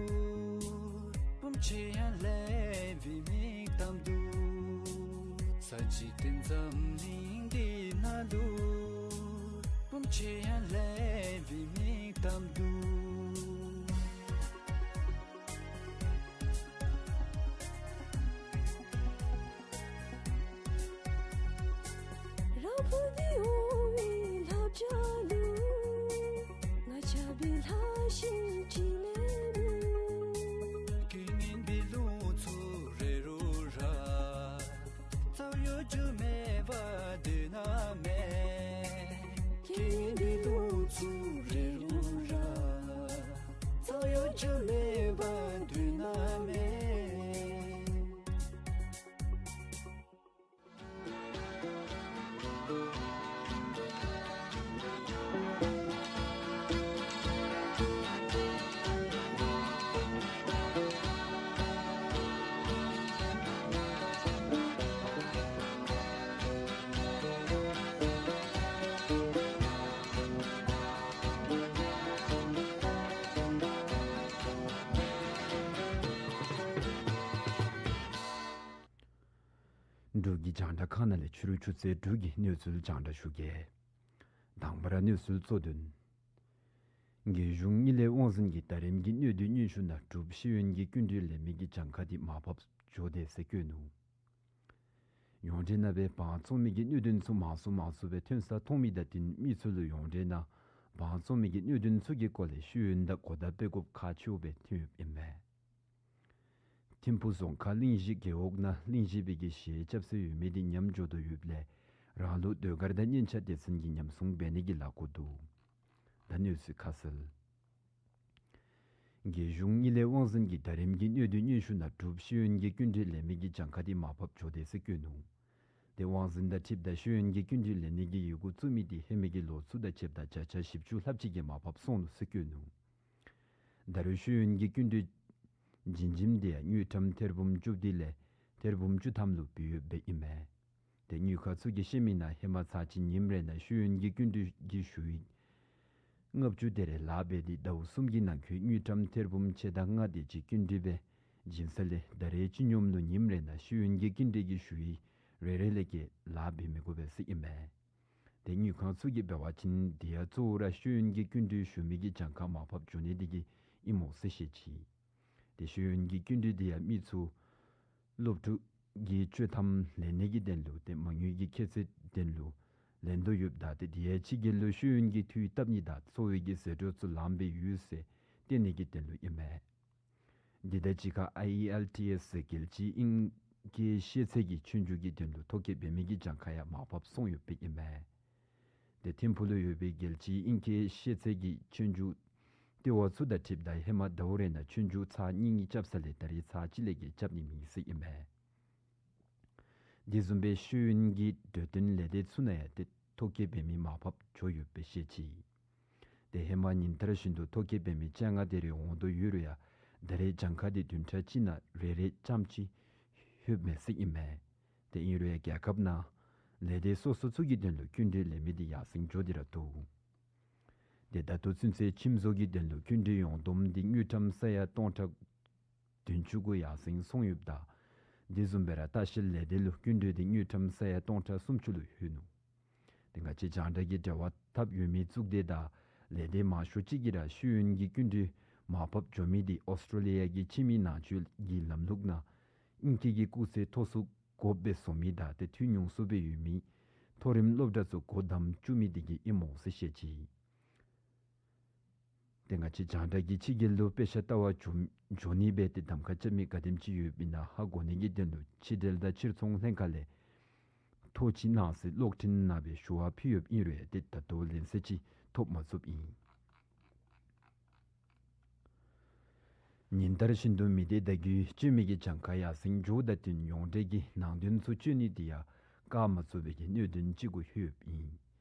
བུམོ་ཁྱོད་ཡང་ལེགས་པའི་མིག་གཏམ་འདུག། ས་འཇིག་རྟེན་འཛམ་གླིང་འདི་ནང་ལུ། བུམོ་ཁྱོད་ཡང་ལེགས་པའི་མིག་གཏམ་འདུག། རང་ཕུག་འདི་འོང་བའི་ལྷབ་ཇ་ལུ། ང་ཆགས་པའི་ལྷ་ཤིང་ཅིག་ལེན་མི། ཀུན་ངན་པའི་ལུང་ཚུ་རེ་རུང་ར། རྩ་བ་ཡོད་རྒྱུ་མེད་པར་སྡོད་ན་མེད། ཀུན་ངན་པའི་ལུང་ཚུ་རེ་རུང་ར། རྩ་བ་ཡོད་རྒྱུ་མེད་པར་སྡོད་ན་མེད། འབྲུག་གི་རྒྱང་བསྒྲགས་ཁང་ནང་ལས་ཕྱི་རུ་ཆུ་ཚོད་དྲུག་གི་གནས་ཚུལ་རྒྱང་བསྒྲགས་ཞུ་གེ། དང་པ་ར་གནས་ཚུལ་གཙོ་དོན། རྒྱལ་གཞུང་གཉིད་ལས་དབང་འཛིན་གྱིས་ད་རེས་ཀྱི་གནས་སྡུད་སྙན་ཞུ་ནང་འབྲུག་ཤེས་ཡོན་གྱི་སྐྱིན་འགྲུལ་ལེན་མི་གི་གྱངས་ཁ་འདི་མར་ཕབ་འགྱོ་དེས་ཟེར་བཀོད་ནུག། ཡོངས་འབྲེལ་ནང་སྦེ་བང་བཙོང་མི་གི་གནད་དོན་ཚུ་མང་སུ་མང་སུ་སྦེ་ཐོན་ས་མཐོང་མི་དང་བསྟུན་མི་ཚུ་ལུ་ཡོངས་འབྲེལ་ནང་བང་བཙོང་མི་གི་གནད་དོན་ཚུ་གི་སྐོར་ལས་ཤེས་ཡོན་དང་གོ་བརྡ་སྤེལ་དགོཔ་ཁག་ཆེཝ་སྦེ་ཐོན་ཡོདཔ་ཨིན་མས། ཐིམ་ཕུ་རྫོང་ཁག་གླིང་བཞི་རྒེད་འོག་ནང་གླིང་བཞི་པའི་གི་གཞས་རྐྱབ་སྲོལ་ཡོད་མི་འདི་ཉམས་འགྱོ་དོ་ཡོདཔ་ལས་རང་ལུགས་ཟློས་གར་དང་སྙན་ཆ་སྡེ་ཚན་གྱིས་ཉམས་སྲུང་འབད་ནི་གི་ལཱ་འགོ་འདུག། ད་གནས་ཚུལ་ཁ་གསལ། རྒྱལ་གཞུང་དངུལ་ལས་དབང་འཛིན་གྱིས་ད་རེས་ཀྱི་གནད་དོན་སྙན་ཞུ་ནང་འབྲུག་ཤེས་ཡོན་གྱི་སྐྱིན་འགྲུལ་ལེན་མི་གི་གྱངས་ཁ་འདི་མར་ཕབ་འགྱོ་དེས་ཟེར་བཀོད་ནུག། དེ་དབང་འཛིན་དང་འཁྲིལཝ་ད་ཤེས་ཡོན་གྱི་སྐྱིན་འགྲུལ་ལེན་ནི་གི་ཡི་གུ་བཙུགས་མི་འདི་ཧེ་མའི་གི་ལོ་ཚུ་དང་ཕྱདཔ་ད་བརྒྱ་ཆ་བཞི་བཅུ་ལྷགཔ་ཅིག་གིས་མར་ཕབ་སོང་ནུག་ཟེར་བཀོད་ནུག། ད་རུང་ཤེས་ཡོན་གྱི་སྐྱིན་འགྲུལ་བྱིན་འགྱེམ་འདི་ཡང་དངུལ་ཀྲམ་ཐེར་འབུམ་བཅུ་བདུན་ལས་ཐེར་འབུམ་བཅུ་ཐམ་ལུ་བུད་ཡོདཔ་ཨིན་མས། དེ་དངུལ་ཁང་ཚུ་གིས་བཤད་མི་ནང་ཧེ་མ་ཚར་གཅིག་ཉིནམ་རེ་ནང་ཤེས་ཡོན་གྱི་སྐྱིན་འགྲུལ་གྱི་ཞུ་ཡིག་ལྔ་བཅུ་དེ་རེ་ལཱ་འབད་དེ་ཟླཝ་གསུམ་གྱི་ནང་འཁོད་དངུལ་ཀྲམ་ཐེར་འབུམ་ཕྱེད་དང་ལྔ་དེ་ཅིག་སྐྱིན་འགྲུལ་སྦེ་བྱིན་ས་ལས་ད་རེས་སྤྱི་སྙོམས་ལུ་ཉིནམ་རེ་ནང་ཤེས་ཡོན་གྱི་སྐྱིན་འགྲུལ་གྱི་ཞུ་ཡིག་རེ་རེ་ལས་བརྒལ་ལཱ་འབད་མི་དགོ་པས་ཟེར་ཨིན་མས། དེ་དངུལ་ཁང་ཚུ་གིས་འབད་བ་ཅིན་དེ་ཡང་གཙོ་བོ་ར་ཤེས་ཡོན་གྱི་སྐྱིན་འགྲུལ་ཞུ་མི་གི་གྱངས་ཁ་མར་ཕབ་འགྱོ་ནི་དེ་གིས་ཨིནམ་འོང་ཟེར་བཤད་ཅི། དེ་ཤེས་ཡོན་གྱི་སྐྱིན་འགྲུལ་དེ་ཡང་མི་ཚུ་སློབ་ཕྲུག་གི་སྤྱོད་ཐམ་ལེན་ནི་གི་དོན་ལུ་དེ་མ་དངུལ་གྱི་ཁྱད་ཚད་དོན་ལུ་ལེན་དོ་ཡོདཔ་ད་དེ་དེ་ཡང་ཕྱི་རྒྱལ་ལུ་ཤེས་ཡོན་གྱི་འཐུས་བཏབ་ནི་དང་འཚོ་བའི་གི་ཟད་འགྲོ་ཚུ་ལངམ་སྦེ་ཡོད་ཟེར་བསྟན་ནི་གི་དོན་ལུ་ཨིན་མས། དེ་དང་གཅིག་ཁར་ཨའི་ཨེལ་ཊི་ཨེསི་ཟེར་རྒྱལ་སྤྱིའི་ཨིང་སྐད་ཤེས་ཚད་ཀྱི་ཆོས་རྒྱུགས་ཀྱི་དོན་ལུ་ཐོ་བཀོད་འབད་མི་གི་གྱངས་ཁ་ཡང་མར་ཕབ་སོང་ཡོདཔ་ཨིན་མས། དེ་ཐིམ་ཕུག་ལུ་ཡོད་པའི་རྒྱལ་སྤྱིའི་ཨིང་སྐད་ཤེས་ཚད་ཀྱི་ཆོས་རྒྱུགས་ལྟེ་བ་ཚུ་དང་འཁྲིལཝ་ད་ཧེ་མ་ཟླཝ་རེ་ནང་ཆོས་རྒྱུགས་ཚར་གཉིས་གཉིས་རྐྱབ་ས་ལས་ད་རེས་ཚར་གཅིག་ལས་བརྒལ་རྐྱབ་ནི་མེད་ཟེར་ཨིན་མས། དེ་བཟུམ་སྦེ་ཤེས་ཡོན་གྱི་གྲོས་སྟོན་ལས་སྡེ་ཚུ་ནང་ཡང་དེ་ཐོ་བཀོད་འབད་མི་མར་ཕབ་འགྱོ་ཡོདཔ་སྦེ་བཤད་ཅི། དེ་ཧེ་མ་ཉིན་ལྟར་བཞིན་དུ་ཐོ་བཀོད་འབད་མི་བཅོ་ལྔ་དེ་རེ་འོང་དོ་ཡོད་རུང་ཡང་ད་རེས་གྱངས་ཁ་དེ་བདུན་ཕྲག་གཅིག་ནང་རེ་རེ་ཙམ་ཅིག་ལྷོདཔ་མས་ཟེར་ཨིན་མས། དེ་ཨིན་རུང་ཡང་རྒྱལ་ཁབ་ནང་ལས་སྡེ་སོ་སོ་ཚུ་གི་དོན་ལུ་སྐྱིན་འགྲུལ་ལེན་མི་དེ་ཡར་སེང་འགྱོ་སྟེ་ར་འདུག། དེ་ད་ལྟོ་ཚུན་ཚོད་ཁྱིམ་བཟོ་གི་དོན་ལུ་སྐྱིན་འགྲུལ་ཡོངས་བསྡོམས་དེ་དངུལ་ཀྲམ་ས་ཡ་སྟོང་ཕྲག་བདུན་ཅུ་གུ་ཡར་སེང་སོང་ཡོདཔ་ད་དེ་བཟུམ་སྦེ་ར་ལྟ་བཤལ་ལས་སྡེ་ལུ་སྐྱིན་འགྲུལ་དེ་དངུལ་ཀྲམ་ས་ཡ་སྟོང་ཕྲག་སུམ་ཅུ་ལུ་ལྷོད་ནུག། དེ་ང་བཅས་རྒྱང་བསྒྲགས་ཀྱི་འབྲེལ་བ་འཐབ་ཡོད་མི་གཙུག་སྡེ་དང་ལས་སྡེ་མང་ཤོས་ཅིག་གིས་ར་ཤེས་ཡོན་གྱི་སྐྱིན་འགྲུལ་མར་ཕབ་འགྱོ་མི་དེ་ཨོསི་ཊྲེ་ལི་ཡ་གི་ཕྱི་མི་ནང་འཛུལ་གྱི་ལམ་ལུགས་ནང་ཨིང་སྐད་ཀྱི་སྐུགས་ཚད་མཐོ་སུ་དགོཔ་སྦེ་བཟོ་མི་དང་དེ་འཐུས་ཉུང་སུ་སྦེ་ཡོད་མི་མཐོ་རིམ་སློབ་གྲྭ་ཚུ་སྒོ་བསྡམ་བཅུག་མི་དེ་གིས་ཨིནམ་འོང་ཟེར་བཤད་ཅི། དེ་ང་བཅས་རྒྱང་བསྒྲགས་ཀྱིས་ཕྱི་རྒྱལ་ལུ་དཔེ་ཆ་ལྟ་བར་འགྱོ་འགྱོ་ནི་སྦེ་དེ་གདམ་ཁ་རྐྱབ་མི་ག་དེམ་ཅིག་ཡོདཔ་ཨིན་ན་ཧ་གོ་ནི་གི་དོན་ལུ་ཕྱི་འབྲེལ་དང་ཕྱིར་ཚོང་ལྷན་ཁག་ལས་ཐོ་ཅིག་གནང་ཟེར་གློག་འཕྲིན་ནང་སྦེ་ཞུ་བ་ཕུལ་ཡོདཔ་ཨིན་རུང་ཡང་དེ་ད་ལྟོ་ལན་གསལ་ཅིག་ཐོབ་མ་ཚུགསཔ་ཨིན། ཉིན་ལྟར་བཞིན་དུ་མི་སྡེ་བརྡ་བརྒྱུད་སྤྱོད་མི་གི་གྱངས་ཁ་ཡར་སེང་འགྱོཝ་དང་བསྟུན་ཡོངས་འབྲེལ་གྱི་ནང་དོན་ཚུ་སྤྱོད་ནི་དེ་ཡང་བཀག་མ་ཚུགས་པའི་གི་གནད་དོན་ཅིག་གུ་ལྷོདཔ་ཨིན།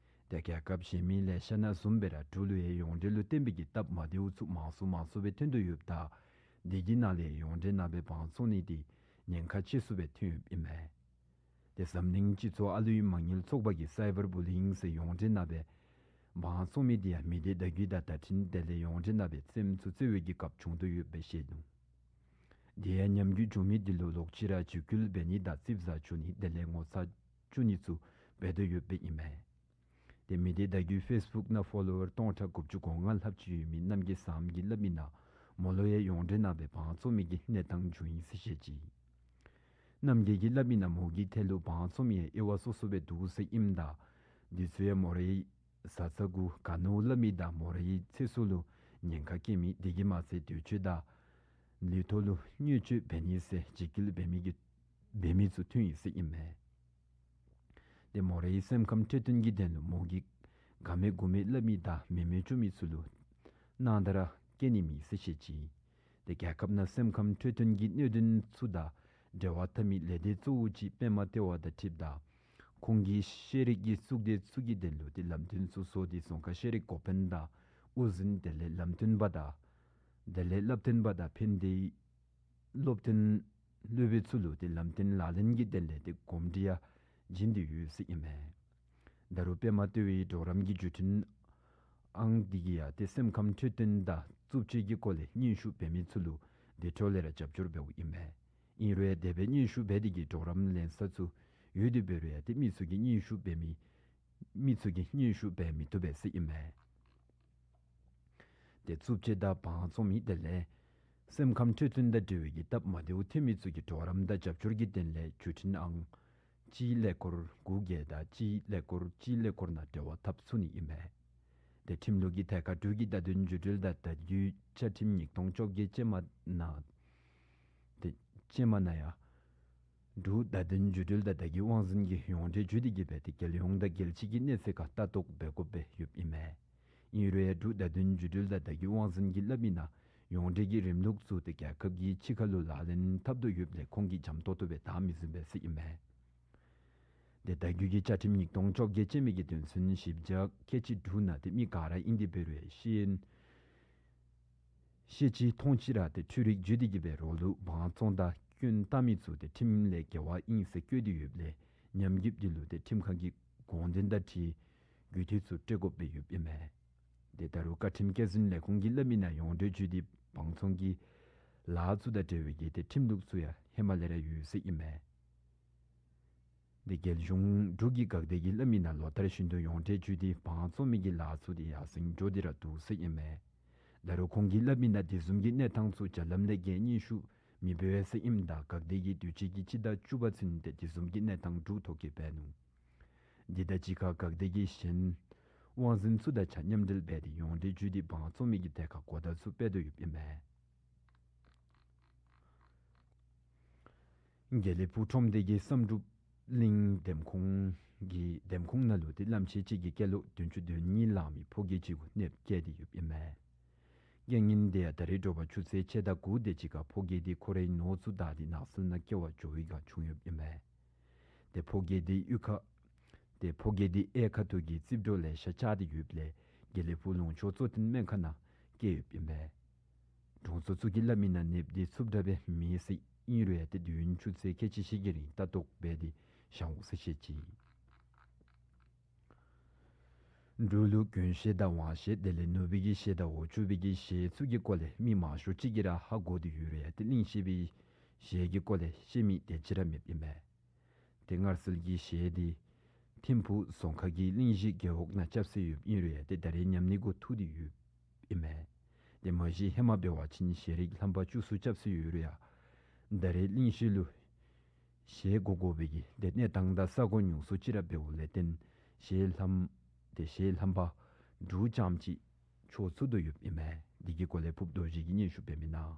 དེ་རྒྱལ་ཁབ་གཞན་མི་ལེ་ཤ་ནང་བཟུམ་སྦེ་ར་འབྲུག་ལུ་ཡང་ཡོངས་འབྲེལ་ལུ་བརྟེན་པའི་གི་སྟབས་མ་བདེཝ་ཚུ་མང་སུ་མང་སུ་སྦེ་ཐོན་དོ་ཡོདཔ་ད་དེ་གི་ནང་ལས་ཡོངས་འབྲེལ་ནང་སྦེ་བང་བཙོང་ནི་དེ་ཉེན་ཁ་ཆེ་སུ་སྦེ་ཐོན་ཡོདཔ་ཨིན་མས། དེ་འཛམ་གླིང་སྤྱི་ཚོགས་ཨ་ལུའི་མ་དངུལ་ཚོགས་པ་གིས་སའི་བར་བུ་ལི་ཡིང་ཟེར་ཡོངས་འབྲེལ་ནང་སྦེ་བང་བཙོང་མི་དེ་ཡང་མི་སྡེ་བརྡ་བརྒྱུད་དང་བརྡ་འཕྲིན་དེ་ལས་ཡོངས་འབྲེལ་ནང་སྦེ་རྩེདམོ་ཚུ་རྩེ་བའི་གི་སྐབས་བྱུང་དོ་ཡོདཔ་སྦེ་བཤད་ནུག། དེ་ཡང་ཉམས་རྒུད་བྱུང་མི་དེ་ལུ་ལོག་ཅི་ར་འཇིགས་སྐུལ་འབད་ནི་དང་རྩིགཔ་ཟ་བཅུག་ནི་དེ་ལས་ངོ་ཚ་བཅུག་ནི་ཚུ་འབད་དོ་ཡོདཔ་ཨིན་མས། དེ་མི་སྡེ་བརྡ་བརྒྱུད་ཕེསི་བུཀ་ནང་ཕོ་ལོ་ཝར་སྟོང་ཕྲག་དགུ་བཅུ་གོ་ལྔ་ལྷགཔ་ཅིག་ཡོད་མི་རྣམ་རྒྱལ་བཟངམོ་གིས་སླབ་མི་ནང་མོ་ལུ་ཡང་ཡོངས་འབྲེལ་ནང་སྦེ་བང་བཙོང་མི་གི་གནས་སྟངས་བྱུང་ཡི་ཟེར་བཤད་ཅི། རྣམ་རྒྱལ་གྱིས་སླབ་མི་ནང་མོ་གི་ཐད་ལུ་བང་བཙོང་མི་ཡང་དབྱེ་བ་སོ་སོ་སྦེ་འདུག་ཟེར་ཨིནམ་ད་དེ་ཚུ་ཡང་མོ་རའི་བཟའ་ཚང་གུ་ག་ནོ་སླབ་མི་དང་མོ་རའི་ཚེ་སྲོག་ལུ་ཉེན་ཁ་བཀལ་མི་དེ་གིས་མ་ཚད་འདོད་སྤྱོད་དང་ལུས་ཐོག་ལུ་བརྙས་བཅོས་འབད་ནི་ཟེར་འཇིགས་སྐུལ་འབད་མི་གི་འབད་མི་ཚུ་ཐོན་ཡི་ཟེར་ཨིན་མས། དེ་མོ་རའི་སེམས་ཁམས་འཕྲོད་བསྟེན་གྱི་དོན་ལུ་མོ་གིས་ག་མེད་གུ་མེད་སླབ་མི་དང་མེད་མེད་བཅོ་མི་ཚུ་ལུ་སྣང་དར་བཀལ་ནི་མེད་ཟེར་བཤད་ཅི། དེ་རྒྱལ་ཁབ་ནང་སེམས་ཁམས་འཕྲོད་བསྟེན་གྱི་གནད་དོན་ཚུ་དང་འབྲེལ་བ་འཐབ་མི་ལས་སྡེ་གཙོ་བོ་ཅིག་པདྨ་ལྟེ་བ་དང་འཁྲིལཝ་ད་ཁོང་གིས་ཤེས་རིག་གི་གཙུག་སྡེ་ཚུ་གི་དོན་ལུ་དེ་ལམ་སྟོན་ཚུ་བཟོ་སྟེ་རྫོང་ཁག་ཤེས་རིག་འགོ་དཔོན་དང་དབུ་འཛིན་དེ་ལས་ལམ་སྟོན་པ་དང་དེ་ལས་བསླབ་སྟོན་པ་དང་ཕན་བདེའི་སློབ་སྟོན་སློབ་དཔོན་ཚུ་ལུ་དེ་ལམ་སྟོན་ལག་ལེན་གྱི་དོན་ལས་དེ་གོམས་འདྲིས་ཡང་བྱིན་ཏེ་ཡོད་ཟེར་ཨིན་མས། ད་རུང་པདྨ་ལྟེ་བའི་གྲོགས་རམ་གྱི་བརྒྱུད་འཕྲིན་ཨང་དེ་གིས་ཡང་དེ་སེམས་ཁམས་འཕྲོད་བསྟེན་དང་རྩུབ་སྤྱོད་ཀྱི་སྐོར་ལས་སྙན་ཞུ་འབད་མི་ཚུ་ལུ་དེ་འཕྲོ་ལས་ར་རྒྱབ་སྐྱོར་འབདཝ་ཨིན་མས། ཨིན་རུང་ཡང་དེ་སྦེ་སྙན་ཞུ་འབད་དེ་གི་གྲོགས་རམ་ལེན་ས་ཚུ་ཡོད་དེ་འབད་རུང་ཡང་དེ་མི་ཚུ་གིས་སྙན་ཞུ་འབད་མི་མི་ཚུ་གིས་སྙན་ཞུ་འབད་མི་བཏུབ་པས་ཟེར་ཨིན་མས། དེ་རྩུབ་སྤྱོད་དང་བང་བཙོང་མི་དེ་ལས་སེམས་ཁམས་འཕྲོད་བསྟེན་དང་འབྲེལ་བའི་གི་སྟབས་མ་བདེཝ་ཐོན་མི་ཚུ་གི་གྲོགས་རམ་དང་རྒྱབ་སྐྱོར་གྱི་དོན་ལས་བརྒྱུད་འཕྲིན་ཨང་ སྤྱིའི་ཀླད་ཀོར་དགུ་བརྒྱད་དང་སྤྱིའི་ཀླད་ཀོར་སྤྱིའི་ཀླད་ཀོར་ནང་འབྲེལ་བ་འཐབ་ཚུགས་ནི་ཨིན་མས། ཏེ་ཁྲིམས་ལུགས་ཀྱི་ཐད་ཁར་འབྲུག་གི་བརྡ་དོན་བརྒྱུད་འབྲེལ་དང་བརྡ་བརྒྱུད་བཅའ་ཁྲིམས་ཉིས་སྟོང་བཅོ་བརྒྱད་ཅན་མ་ནང་ཏེ་ཅན་མ་ནང་ཡང་འབྲུག་བརྡ་དོན་བརྒྱུད་འབྲེལ་དང་བརྡ་བརྒྱུད་དབང་འཛིན་གྱི་ཡོངས་འབྲེལ་བརྒྱུད་དེ་གི་སྦེ་ཏེ་རྒྱལ་ཡོངས་དང་རྒྱལ་སྤྱི་གི་གནས་ཚད་ཁར་ལྟ་རྟོག་འབད་དགོཔ་སྦེ་ཡོདཔ་ཨིན་མས། ཨིན་རུང་ཡང་འབྲུག་བརྡ་དོན་བརྒྱུད་འབྲེལ་དང་བརྡ་བརྒྱུད་དབང་འཛིན་གྱིས་སླབ་མི་ནང་ཡོངས་འབྲེལ་གྱི་རིམ་ལུགས་ཚུ་ཏེ་རྒྱལ་ཁབ་ཀྱི་ཕྱི་ཁ་ལུ་ལག་ལེན་འཐབ་དོ་ཡོདཔ་ལས་ཁོང་གིས་འཇམ་ཏོང་ཏོ་སྦེ་བདའ་མི་ཟུན་པས་ཟེར་ཨིན་མས། ཏེ་བརྡ་བརྒྱུད་ཀྱི་བཅའ་ཁྲིམས་ཉིས་སྟོང་བཅོ་བརྒྱད་ཅན་མའི་གི་དོན་ཚན་བཞི་བརྒྱ་ཁལ་གཅིག་དྲུག་ནང་ཏེ་མི་ག་ར་ཨིན་ཏེ་འབད་རུང་ཤེས་ཤེས་ཅི་མཐོང་ཅི་ར་ཏེ་འཕྲུལ་རིག་བརྒྱུད་དེ་གི་སྦེ་རོགས་ལུ་དབང་བཙོང་དང་སྐྱོན་བཏགས་མི་ཚུ་ཏེ་ཁྲིམས་ལས་འགལ་བ་ཨིན་ཟེར་བཀོད་དེ་ཡོདཔ་ལས་ཉམས་རྒུདཔ་འདི་ལུ་ཏེ་ཁྲིམས་ཁང་གི་དགོངས་དོན་དང་འཁྲིལ་རྒུད་འཐུས་ཚུ་སྤྲོད་དགོཔ་སྦེ་ཡོདཔ་ཨིན་མས། ཏེ་ད་རུང་བཀའ་ཁྲིམས་བཀོད་ཟིན་ལས་ཁུངས་ཀྱིས་སླབ་མི་ནང་ཡོངས་འབྲེལ་བརྒྱུད་དེ་དབང་བཙོང་གི་ལཱ་ཚུ་དང་འབྲེལ་བའི་གི་ཏེ་ཁྲིམས་ལུགས་ཚུ་ཡང་ཧེ་མ་ལས་ར་ཡོད་ཟེར་ཨིན་མས། ཏེ་རྒྱལ་གཞུང་འབྲུག་གི་འགག་སྡེ་གིས་སླབ་མི་ནང་ལོ་ལྟར་བཞིན་དུ་ཡོངས་འབྲེལ་བརྒྱུད་དེ་དབང་བཙོང་མི་གི་ལཱ་ཚུ་ཏེ་ཡར་སེང་འགྱོ་སྟེ་ར་འདུག་ཟེར་ཨིན་མས། ད་རུང་ཁོང་གིས་སླབ་མི་ནང་དེ་བཟུམ་གྱི་གནས་སྟངས་ཚུ་བརྒྱ་ལམ་ལས་བརྒལ་སྙན་ཞུ་མི་འབད་བས་ཟེར་ཨིནམ་ད་འགག་སྡེ་གིས་དུས་ཅི་གི་སྤྱི་ཟླ་བཅུ་པ་ཚུན་ཏེ་དེ་བཟུམ་གྱི་གནས་སྟངས་འབྲུག་ཐོག་གི་འབད་ནུག། འདི་དང་གཅིག་ཁར་འགག་སྡེ་གིས་གཞན་དབང་འཛིན་ཚུ་དང་ཆ་མཉམ་འབྲེལ་འབད་དེ་ཡོངས་འབྲེལ་བརྒྱུད་དེ་དབང་བཙོང་མི་གི་སྡེ་ཁག་གོ་བརྡ་ཚུ་སྤེལ་དོ་ཡོདཔ་ཨིན་མས། དགེ་ལེགས་ཕུག་ཁྲོམ་སྡེ་གི་བསམ་གྲུབ་གླིང་འདེམས་ཁོངས་ཀྱི་འདེམས་ཁོངས་ནང་ལུ་ཏེ་གླངམོ་ཆེ་གཅིག་གི་སྐྱེས་ལོ་བདུན་ཅུ་དོན་གཉིས་ལང་མི་ཕོ་སྐྱེས་ཅིག་གུ་ནདཔ་བཀལ་ཏེ་ཡོདཔ་ཨིན་མས། རྐྱེན་ངན་དེ་ཡང་ད་རེས་དྲོ་པ་ཆུ་ཚོད་ཕྱེད་དང་དགུ་དེ་ཅིག་ཁར་ཕོ་སྐྱེས་དེ་ཁོ་རའི་ནོར་ཚུ་བདའ་སྟེ་ནགས་ཚལ་ནང་སྐྱེལ་བར་འགྱོ་བའི་སྒང་བྱུང་ཡོདཔ་ཨིན་མས། ཏེ་ཕོ་སྐྱེས་དེ་གཡུས་ཁ་ཏེ་ཕོ་སྐྱེས་དེ་གཡས་ཁ་ཐུག་གི་རྩིབས་འགྲོ་ལེ་ཤ་བཅག་སྟེ་ཡོདཔ་ལས་དགེ་ལེགས་ཕུག་ལུང་ཕྱོགས་གཙོ་བསྟེན་སྨན་ཁང་ནང་བསྐྱལ་ཡོདཔ་ཨིན་མས། དྲུང་འཚོ་ཚུ་གིས་སླབ་མི་ནང་ནདཔ་དེ་འཚུབ་དྲགས་སྦེ་མེད་ཟེར་ཨིན་རུང་ཡང་ཏེ་དུས་ཡུན་ཆུ་ཚོད་ཁལ་གཅིག་ཤེད་ཀྱི་རིང་ལྟ་རྟོག་འབད་དེ་བཞག་འོང་ཟེར་བཤད་ཅི། འབྲུག་ལུ་དགོན་གཞས་དང་དབང་གཞས་དེ་ལས་ནུབ་པའི་གི་གཞས་དང་འོག་བཅུ་པའི་གི་གཞས་ཚུ་གི་སྐོར་ལས་མི་མང་ཤོས་ཅིག་གིས་ར་ཧ་གོ་སྟེ་ཡོད་རུང་ཡང་ཏེ་གླིང་བཞི་པའི་གཞས་ཀྱི་སྐོར་ལས་ཤེས་མི་དེ་ཅིག་ར་མེདཔ་ཨིན་མས། ཏེ་སྔར་སྲོལ་གྱི་གཞས་དེ་ཐིམ་ཕུག་རྫོང་ཁག་གི་གླིང་བཞི་རྒེད་འོག་ནང་རྐྱབ་སྲོལ་ཡོདཔ་ཨིན་རུང་ཡང་ཏེ་ད་རེས་ཉམས་ནི་གུ་ཐུག་སྟེ་ཡོདཔ་ཨིན་མས། ཏེ་མ་གཞི་ཧེ་མ་འབད་བ་ཅིན་གཞས་རིགས་རྣམ་པ་བཅུ་གསུམ་རྐྱབ་སྲོལ་ཡོད་རུང་ཡང་ད་རེས་གླིང་བཞི་ལུ་གཞས་གོ་དགོ་པའི་གི་ཏེ་གནས་སྟངས་དང་ས་གོ་ཉུང་སུ་ཅིག་ར་འབདཝ་ལས་བརྟེན་གཞས་རྣམ་ཏེ་གཞས་རྣམ་པ་དྲུག་ཙམ་ཅིག་ཆོག་ཚུགས་དོ་ཡོདཔ་ཨིན་མས། འདི་གི་སྐོར་ལས་ཕུབ་རྡོ་རྗེ་གིས་སྙན་ཞུ་འབད་མི་ནང་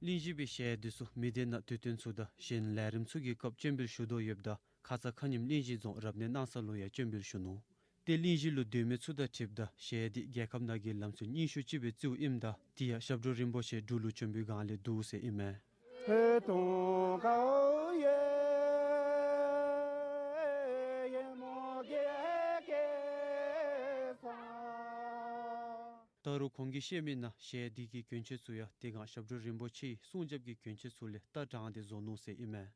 གླིང་བཞི་པའི་གཞས་འདི་ཚུ་མི་སྡེ་ནང་དུས་སྟོན་ཚུ་དང་གཞན་ལས་རིམ་ཚུ་གི་སྐབས་སྤྱན་འབུལ་ཞུ་དོ་ཡོདཔ་ད་ཁ་ཙ་ཁ་ཉིནམ་གླིང་བཞི་རྫོང་རབ་གནས་སྣང་ས་ལུ་ཡང་སྤྱན་འབུལ་ཞུ་ནུག། ཏེ་གླིང་བཞི་ལུ་སྡོད་མི་ཚུ་དང་འཁྲིལཝ་ད་གཞས་འདི་རྒྱལ་ཁབ་ནང་གི་ལམ་སྲོལ་རྙིང་ཤོས་ཅིག་སྦེ་བརྩིཝ་ཨིནམ་ད་དེ་ཡང་ཞབས་དྲུང་རིན་པོ་ཆེ་འབྲུག་ལུ་བྱོན་པའི་སྒང་ལས་འདུག་ཟེར་ཨིན་མས། ད་རུང་ཁོང་གིས་བཤད་མི་ནང་གཞས་འདི་གི་གྱོན་ཆས་ཚུ་ཡང་དེ་སྒང་ཞབས་དྲུང་རིན་པོ་ཆེའི་སྲུང་རྒྱབ་ཀྱི་གྱོན་ཆས་ཚུ་ལས་ལྟ་དྲངས་ཏེ་བཟོ་ནུག་ཟེར་ཨིན་མས།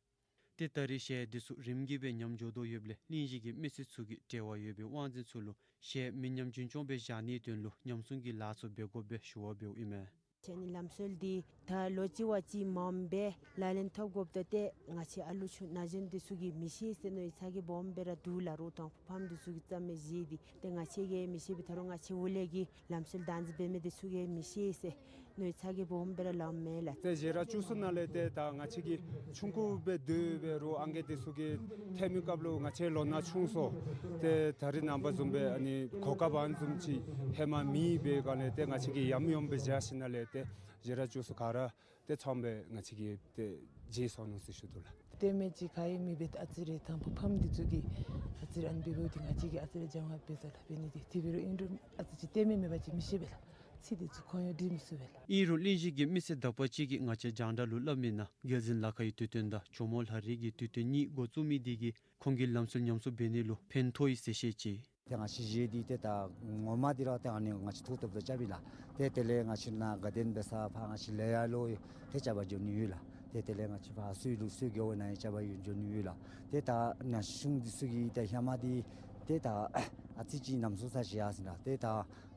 ཏེ་ད་རེས་གཞས་འདི་ཚུ་རིམ་གྱིས་སྦེ་ཉམས་འགྱོ་དོ་ཡོདཔ་ལས་གླིང་བཞི་གི་མི་སེར་ཚུ་གིས་འབྲེལ་བ་ཡོད་པའི་དབང་འཛིན་ཚུ་ལུ་གཞས་མི་ཉམས་རྒྱུན་སྐྱོང་སྦེ་བཞག་ནིའི་དོན་ལུ་ཉམས་སྲུང་གི་ལཱ་ཚུ་འབད་དགོཔ་སྦེ་ཞུ་བ་འབདཝ་ཨིན་མས། ཁྱེད་ནི་ལམ་སྲོལ་འདི་ད་ལོ་གཅིག་བ་གཅིག་མངམ་སྦེ་ལག་ལེན་འཐབ་དགོཔ་ད་ཏེ་ང་བཅས་ཨ་ལུ་ཆུང་ན་གཞོན་འདི་ཚུ་གིས་མི་ཤེས་ཟེར་མནོ་བའི་ཚ་གྱང་སྦོམ་སྦེ་ར་འདུག་ལགས། རོགས་དང་ཕམ་འདི་ཚུ་གིས་རྩ་མེད་བཞེས་ཏེ་ཏེ་ང་བཅས་ཀྱིས་མི་ཤེས་པའི་ད་རུང་ང་བཅས་འོག་ལས་ཀྱི་ལམ་སྲོལ་བདག་འཛིན་འབད་མི་འདི་ཚུ་གིས་མི་ཤེས་ཟེར་མནོ་བའི་ཚ་གྱང་སྦོམ་སྦེ་ར་ལངམ་མས་ལགས། ཏེ་ཞེ་དྲག་བཅུ་གསུམ་ནང་ལས་ཏེ་ད་ང་བཅས་ཀྱི་ཆུང་ཀུ་སྦེ་སྡོད་པའི་རོགས་ཨང་རྒས་འདི་ཚུ་གིས་ཐོན་མི་སྐབས་ལུ་ང་བཅས་ལོ་ན་ཆུང་སོང་། ཏེ་ད་རེས་ནངས་པ་བཟུམ་སྦེ་ཨ་ནི་གོ་སྐབས་ཨ་ནི་བཟུམ་ཅིག་ཧེ་མ་མེད་པའི་སྒང་ལས་ཏེ་ང་བཅས་ཀྱིས་ཡམ་ཡོམ་སྦེ་བཞག་ཞིནམ་ལས་ཏེ་ཞེ་དྲག་བཅུ་གསུམ་ག་ར་ཏེ་ཚངམ་སྦེ་ང་བཅས་ཀྱིས་ཏེ་བརྗེད་སོང་ནུག་ཟེར་ཞུ་དོ་ལགས། ལྟདམོ་མེད་ཅིག་ག་ཡང་མེད་པས། ཨ་ཙི་རེ་དང་ཕུ་ཕམ་འདི་ཚུ་གིས་ཨ་ཙི་རེ་ཨ་ནི་འབད་འབདཝ་འདི་ང་བཅས་ཀྱིས་ཨ་ཙི་རེ་སྦྱང་བ་འབད་ས་ལགས། འབད་ནི་འདི་དེ་འབད་རུང་ཨིན་རུང་ཨ་ཙི་ཅིག་ལྟདམོ་མེད་པ་ཅིན་མི་ཤེས་པས་ལགས། ཚིག་འདི་ཚུ་ཁོང་ཡང་འབྲི་མི་ཚུགས་པས་ལགས། ཨིན་རུང་གླིང་བཞི་གི་མི་སེར་དག་པ་ཅིག་གིས་ང་བཅས་རྒྱང་བསྒྲགས་ལུ་སླབ་མི་ནང་རྒྱལ་འཛིན་ལ་ཁ་གི་དུས་སྟོན་དང་ཇོ་མོ་ལྷ་རི་གི་དུས་སྟོན་གཉིས་འགོ་བཙུགས་མི་འདི་གིས་ཁོང་གི་ལམ་སྲོལ་ཉམས་གསོ་འབད་ནི་ལུ་ཕན་ཐོགས་ཡི་ཟེར་བཤད་ཅི། ཏེ་ང་བཅས་གཞས་འདི་ཏེ་ད་ངོ་མ་འདི་ར་ཏེ་ཨ་ནི་ང་བཅས་ཐུགས་སྟོབས་ལུ་རྐྱབ་ཨིན་ལགས། ཏེ་དེ་ལས་ང་བཅས་ནཱ་དགའ་ལྡན་འབད་ས་ཕར་ང་བཅས་ལེ་ཡ་ལུ་ཏེ་རྐྱབ་པར་འགྱོ་ནི་ཡོད་ལགས། ཏེ་དེ་ལས་ང་བཅས་ཕར་སོ་ཡི་ལུགས་སྲོལ་རྒེད་འོག་ནང་ཡང་རྐྱབ་པར་ཡང་འགྱོ་ནི་ཡོད་ལགས། ཏེ་ད་ན་གཞོན་འདི་ཚུ་གིས་ཏེ་ཧེ་མ་འདི་ཏེ་ད་ཨ་ཙི་ཅིག་ཉམས་སྲུང་ས་ཅིག་ཡར་སོང་ལགས། ཏེ་ད་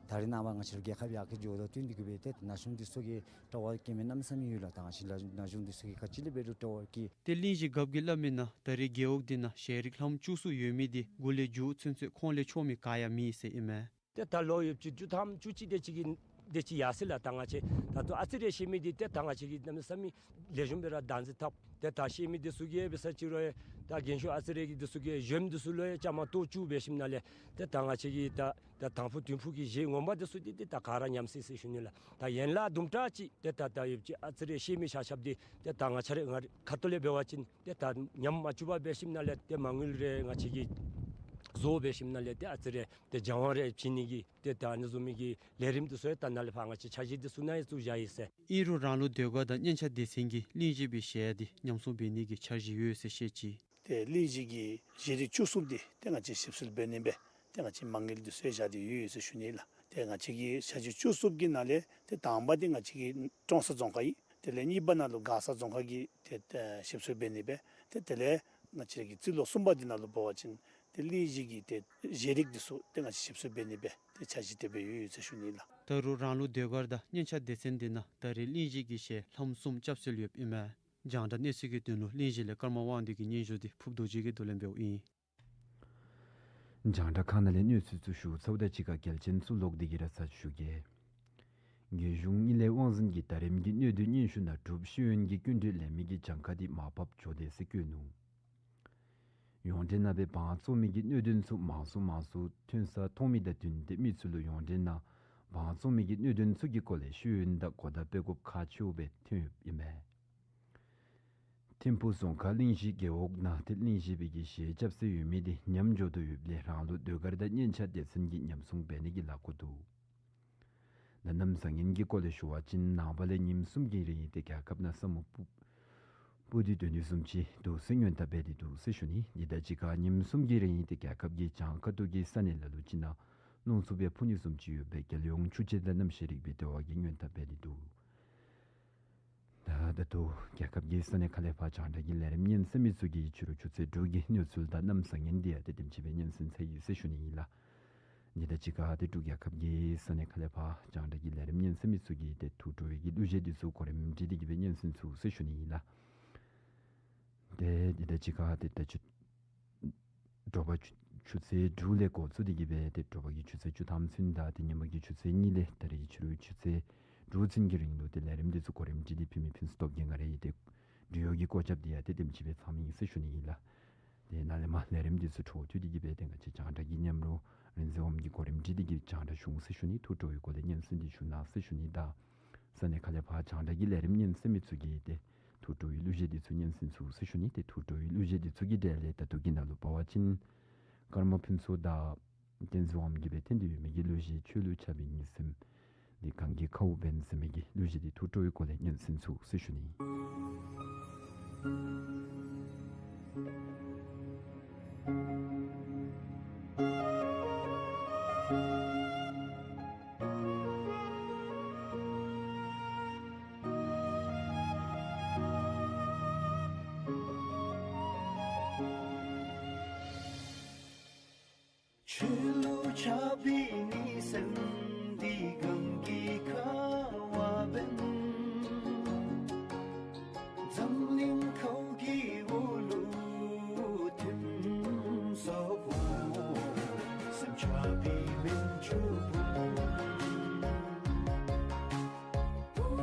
ད་རེས་ནངས་པ་ང་བཅས་རྒྱལ་ཁབ་ཡར་རྒྱས་འགྱོ་དོ་བསྟུན་ཏེ་གིས་སྦེ་ཏེ་ན་གཞོན་འདི་ཚུ་གིས་སྤྲོ་བ་བསྐྱེད་མི་གནམ་མེད་ས་མེད་ཡོད་ལགས། ད་ང་བཅས་ལ་ན་གཞོན་འདི་ཚུ་གིས་ག་ཅི་ལས་འབད་རུང་སྤྲོ་བ་བསྐྱེད། ཏེ་གླིང་བཞི་རྒཔོ་གིས་སླབ་མི་ནང་ད་རེས་རྒེད་འོག་འདི་ནང་གཞས་རིགས་ལྷགཔ་བཅུ་གསུམ་ཡོད་མི་འདི་འགོ་ལས་མཇུག་ཚུན་ཚོད་ཁོང་ལས་ཆོག་མི་ག་ཡང་མེད་ཟེར་ཨིན་མས། ཏེ་ད་ལོ་ཡོདཔ་ཅིག་བཅུ་ཐམ་བཅུ་གཅིག་དེ་ཅིག་གི་ དེ་ཅིག་ཡར་སོ་ཡི་ལགས། ད་ང་བཅས་ད་ལྟོ་ཨ་ཙི་རེ་བཤད་མི་འདི་ཏེ་ད་ང་བཅས་ཀྱིས་གནམ་མེད་ས་མེད་ལེགས་ཤོམ་སྦེ་ར་བདག་འཛིན་འཐབ། ཏེ་ད་བཤད་མི་འདི་ཚུ་གིས་འབད་ས་ཅིག་རུང་ཡང་ད་རྒན་ཤོས་ཨ་ཙི་རེ་འདི་ཚུ་གིས་གཞོནམ་འདི་ཚུ་ལུ་ཡང་བཅའ་མར་གཏོགས་བཅུག་འབད་ཞིནམ་ལས་ཏེ་ད་ང་བཅས་ཀྱིས་ད་ད་དང་ཕུ་བདུན་ཕུ་གི་གཞས་ངོ་མ་འདི་ཚུ་འདི་ཏེ་ད་ག་ར་ཉམས་སོ་ཡི་ཟེར་ཞུ་ནི་ལགས། ད་ཡན་ལག་དུམ་གྲ་ཅིག་ཏེ་ད་ད་ཡོད་ཅི། ཨ་ཙི་རེ་བཤད་མི་ཆ་ཁྱབ་འདི་ཏེ་ད་ང་བཅས་ར་ང་ཁ་ཐུག་ལས་འབད་བ་ཅིན་ཏེ་ད་ཉམས་མ་བཅུག་པར་འབད་ཞིནམ་ལས་ཏེ་མ་དངུལ་རེ་ང་བཅས་ཀྱིས་བཟོ་འབད་ཞིནམ་ལས་ཏེ་ཨ་ཙི་རེ་ཏེ་སྦྱང་བ་རེ་བྱིན་ནི་གི་ཏེ་ད་ཨ་ནི་བཟུམ་མའི་གི་ལས་རིམ་འདི་ཚུ་ཡང་ད་ནཱ་ལས་ཕར་ང་བཅས་འཆར་གཞི་འདི་ཚུ་ནང་ཡང་བཙུགས་བཞག་ཡི་ཟེར། ཨིན་རུང་རང་ལུགས་ཟློས་གར་དང་སྙན་ཆ་སྡེ་ཚན་གྱིས་གླིང་བཞི་པའི་གཞས་འདི་ཉམས་སྲུང་འབད་ནི་གི་འཆར་གཞི་ཡོད་ཟེར་བཤད་ཅི། ཏེ་གླིང་བཞི་གི་གཞས་རིགས་བཅུ་གསུམ་འདི་ཏེ་ང་བཅས་ཞིབ་འཚོལ་འབད་ནི་སྦེ་ཏེ་ང་བཅས་མ་དངུལ་འདི་ཚུ་བཞག་སྟེ་ཡོད་ཡོད་ཟེར་ཞུ་ནི་ལགས། ཏེ་ང་བཅས་ཀྱི་འཆར་གཞི་བཅུ་གསུམ་གྱི་ནང་ལས་ཏེ་དང་པ་འདི་ང་བཅས་ཀྱི་ཀྲོང་གསར་རྫོང་ཁག་ཨིན། དེ་ལས་གཉིས་པ་ནང་ལུ་མགར་ས་རྫོང་ཁག་གི་ཏེ་ཏེ་ཞིབ་འཚོལ་འབད་ནི་སྦེ་ཏེ་དེ་ལས་ང་བཅས་ཀྱི་རྩིས་ལོ་གསུམ་པ་འདི་ནང་ལུ་འབད་བ་ཅིན་ཏེ་གླིང་བཞི་གི་ཏེ་གཞས་རིགས་འདི་ཚུ་ཏེ་ང་བཅས་ཞིབ་འཚོལ་འབད་ནི་སྦེ་ཏེ་འཆར་གཞི་དེ་སྦེ་ཡོད་ཡོད་ཟེར་ཞུ་ནི་ལགས། ད་རུང་རང་ལུགས་ཟློས་གར་དང་སྙན་ཆ་སྡེ་ཚན་འདི་ནང་ད་རེས་གླིང་བཞི་གི་གཞས་ལྷམ་གསུམ་རྐྱབ་སྲོལ་ཡོདཔ་ཨིན་མས། རྒྱང་བསྒྲགས་གནས་ཚུལ་གྱི་དོན་ལུ་གླིང་བཞི་ལས་ཀརྨ་དབང་འདུས་ཀྱི་སྙན་ཞུ་འདི་ཕུརཔ་རྡོ་རྗེ་གིས་བསྡུ་ལེན་འབདཝ་ཨིན། རྒྱང་བསྒྲགས་ཁང་ནང་ལས་གནས་ཚུལ་ཚུ་ཞུ་ཚརཝ་དང་གཅིག་ཁར་གལ་ཆེན་ཚུ་ལོག་སྟེ་གི་ར་ཚར་ཞུ་གེ། རྒྱལ་གཞུང་དངུལ་ལས་དབང་འཛིན་གྱིས་ད་རེས་ཀྱི་སྣོད་ལྡན་སྙན་ཞུ་ནང་འབྲུག་ཤེས་ཡོན་གྱི་སྐྱིན་འགྲུལ་ལེན་མི་གི་གྱངས་ཁ་འདི་མར་ཕབ་འགྱོ་དེས་ཟེར་བཀོད་ནུག། ཡོངས་འབྲེལ་ནང་སྦེ་དབང་བཙོང་མི་གི་སྣོད་ལྡན་ཚུ་མང་སུ་མང་སུ་ཐོན་ས་མཐོང་མི་དང་བསྟུན་ཏེ་མི་ཚུ་ལུ་ཡོངས་འབྲེལ་ནང་དབང་བཙོང་མི་གི་སྣོད་ལྡན་ཚུ་གི་སྐོར་ལས་ཤེས་ཡོན་དང་གོ་བརྡ་སྤེལ་དགོཔ་ཁག་ཆེཝ་སྦེ་ཐོན་ཡོདཔ་ཨིན་མས། ཐིམ་ཕུ་རྫོང་ཁག་གླིང་བཞི་རྒེད་འོག་ནང་ཏེ་གླིང་བཞི་པའི་གི་གཞས་རྐྱབ་སྲོལ་ཡོད་མི་འདི་ཉམས་འགྱོ་དོ་ཡོདཔ་ལས་རང་ལུགས་ཟློས་གར་དང་སྙན་ཆ་སྡེ་ཚན་གྱིས་ཉམས་སྲུང་འབད་ནི་གི་ལཱ་འགོ་འདུག། ད་གནམ་བཟང་ངན་གྱི་སྐོར་ལས་ཞུ་བ་ཅིན་ནངས་པ་ལས་ཉིནམ་གསུམ་གྱི་རིང་ཏེ་རྒྱལ་ཁབ་ནང་ས་སྨུག་སྤུབ་སྤུབ་སྟེ་སྡོད་ནི་བཟུམ་ཅིག་འདུག་ཟེར་སྔོན་བརྡ་འབད་དེ་འདུག་ཟེར་ཞུ་ནི། འདི་དང་གཅིག་ཁར་ཉིནམ་གསུམ་གྱི་རིང་ཏེ་རྒྱལ་ཁབ་ཀྱི་བྱང་ཁ་ཐུག་གི་ས་གནས་ལ་ལུ་ཅིག་ནང་རླུང་འཚུབ་སྦེ་འཕུ་ནི་བཟུམ་ཅིག་ཡོད་པའི་རྒྱལ་ཡོངས་ཆུ་སྤྱི་དང་གནམ་གཤིས་རིག་པའི་ལྟེ་བ་གིས་སྔོན་བརྡ་འབད་དེ་འདུག། ད་ད་ལྟོ་རྒྱལ་ཁབ་ཀྱི་ས་གནས་ཁག་ལས་ཕར་རྒྱང་བསྒྲགས་ཀྱི་ལས་རིམ་སྙན་གསན་མི་ཚུ་གིས་ཕྱི་རུ་ཆུ་ཚོད་དྲུག་གི་གནས་ཚུལ་དང་གནམ་བཟང་ངན་འདི་ཡང་ཏེ་དེམ་ཅིག་སྦེ་སྙན་གསན་ཚར་ཡི་ཟེར་ཞུ་ནི་ཨིན་ལགས། འདི་དང་གཅིག་ཁར་ཏེ་འབྲུག་རྒྱལ་ཁབ་ཀྱི་ས་གནས་ཁག་ལས་ཕར་རྒྱང་བསྒྲགས་ཀྱི་ལས་རིམ་སྙན་གསན་མི་ཚུ་གིས་ཏེ་ཐུགས་སྤྲོ་བའི་གི་གླུ་གཞས་འདི་ཚུ་གོ་རིམ་སྒྲིག་སྟེ་གི་སྦེ་སྙན་གསན་ཚུགས་ཟེར་ཞུ་ནི་ཨིན་ལགས། ཏེ་འདི་དང་གཅིག་ཁར་ཏེ་ད་ཆུ་དྲོ་པ་ཆུ་ཆུ་ཚོད་དྲུག་ལས་འགོ་བཙུགས་ཏེ་གི་སྦེ་ཏེ་དྲོ་པ་གི་ཆུ་ཚོད་བཅུ་ཐམ་ཚུན་དང་ཏེ་ཉིན་མ་གི་ཆུ་ཚོད་གཉིས་ལས་ད་རེས་ཕྱི་རུ་ཆུ་ཚོད་དྲུག་ཚུན་གྱི་རིང་ལུ་ཏེ་ལས་རིམ་འདི་ཚུ་གོ་རིམ་སྒྲིག་སྟེ་ཕུལ་མི་ཕུན་སུམ་ཚོགས་ཀྱི་ང་རའི་ཏེ་འབྲེལ་ཡོད་ཀྱི་སྐོར་རྒྱབ་འདི་ཡང་ཏེ་དེམ་ཅིག་སྦེ་ཚངམ་ཨིན་ཟེར་ཞུ་ནི་ཨིན་ལགས། ཏེ་ནཱ་ལས་མར་ལས་རིམ་འདི་ཚུ་འཕྲོ་མཐུད་དེ་གི་སྦེ་ཏེ་ང་བཅས་རྒྱང་བསྒྲགས་ཀྱི་མཉམ་རོགས་རིག་འཛིན་དབང་མོ་གིས་གོ་རིམ་སྒྲིག་སྟེ་གི་རྒྱང་བསྒྲགས་ཞུ་འོང་ཟེར་ཞུ་ནི། ཐུགས་སྤྲོ་བའི་སྒོ་ལས་སྙན་གསན་འདི་ཞུ་གནང་ཟེར་ཞུ་ནི། ད་ས་གནས་ཁག་ལས་ཕར་རྒྱང་བསྒྲགས་ཀྱི་ལས་རིམ་སྙན་གསན་མི་ཚུ་གིས་ཏེ་ཐུགས་སྤྲོ་བའི་གླུ་གཞས་འདི་ཚུ་སྙན་གསན་ཚུགས་ཟེར་ཞུ་ནི། ཏེ་ཐུགས་སྤྲོ་བའི་གླུ་གཞས་འདི་ཚུ་གི་གྲས་ལས་ད་ལྟོ་གི་ནང་ལུ་འབད་བ་ཅིན་ཀརྨ་ཕུན་ཚོགས་དང་བསྟན་འཛིན་དབང་མོ་གིས་སྦེ་བཏོན་ཏེ་ཡོད་མི་གི་གླུ་གཞས་ཆོས་ལུ་ཆགས་པའི་ཉིན་མཚན་འདི་གངས་ཀྱི་ཁཝ་འབེན་ཟེར་མི་གི་གླུ་གཞས་འདི་ཐུགས་སྤྲོ་བའི་སྒོ་ལས་སྙན་གསན་ཚུགས་ཟེར་ཞུ་ནི། ཆོས་ལུ་ཆགས་པའི་ཉིན་མཚན་འདི་གངས་ཀྱི་ཁཝ་འབེན། འཛམ་གླིང་ཁཝ་གི་འོག་ལུ་ཐིམ་སོང་བོ། སེམས་ཆགས་པའི་མུན་ཆུ་བུམ།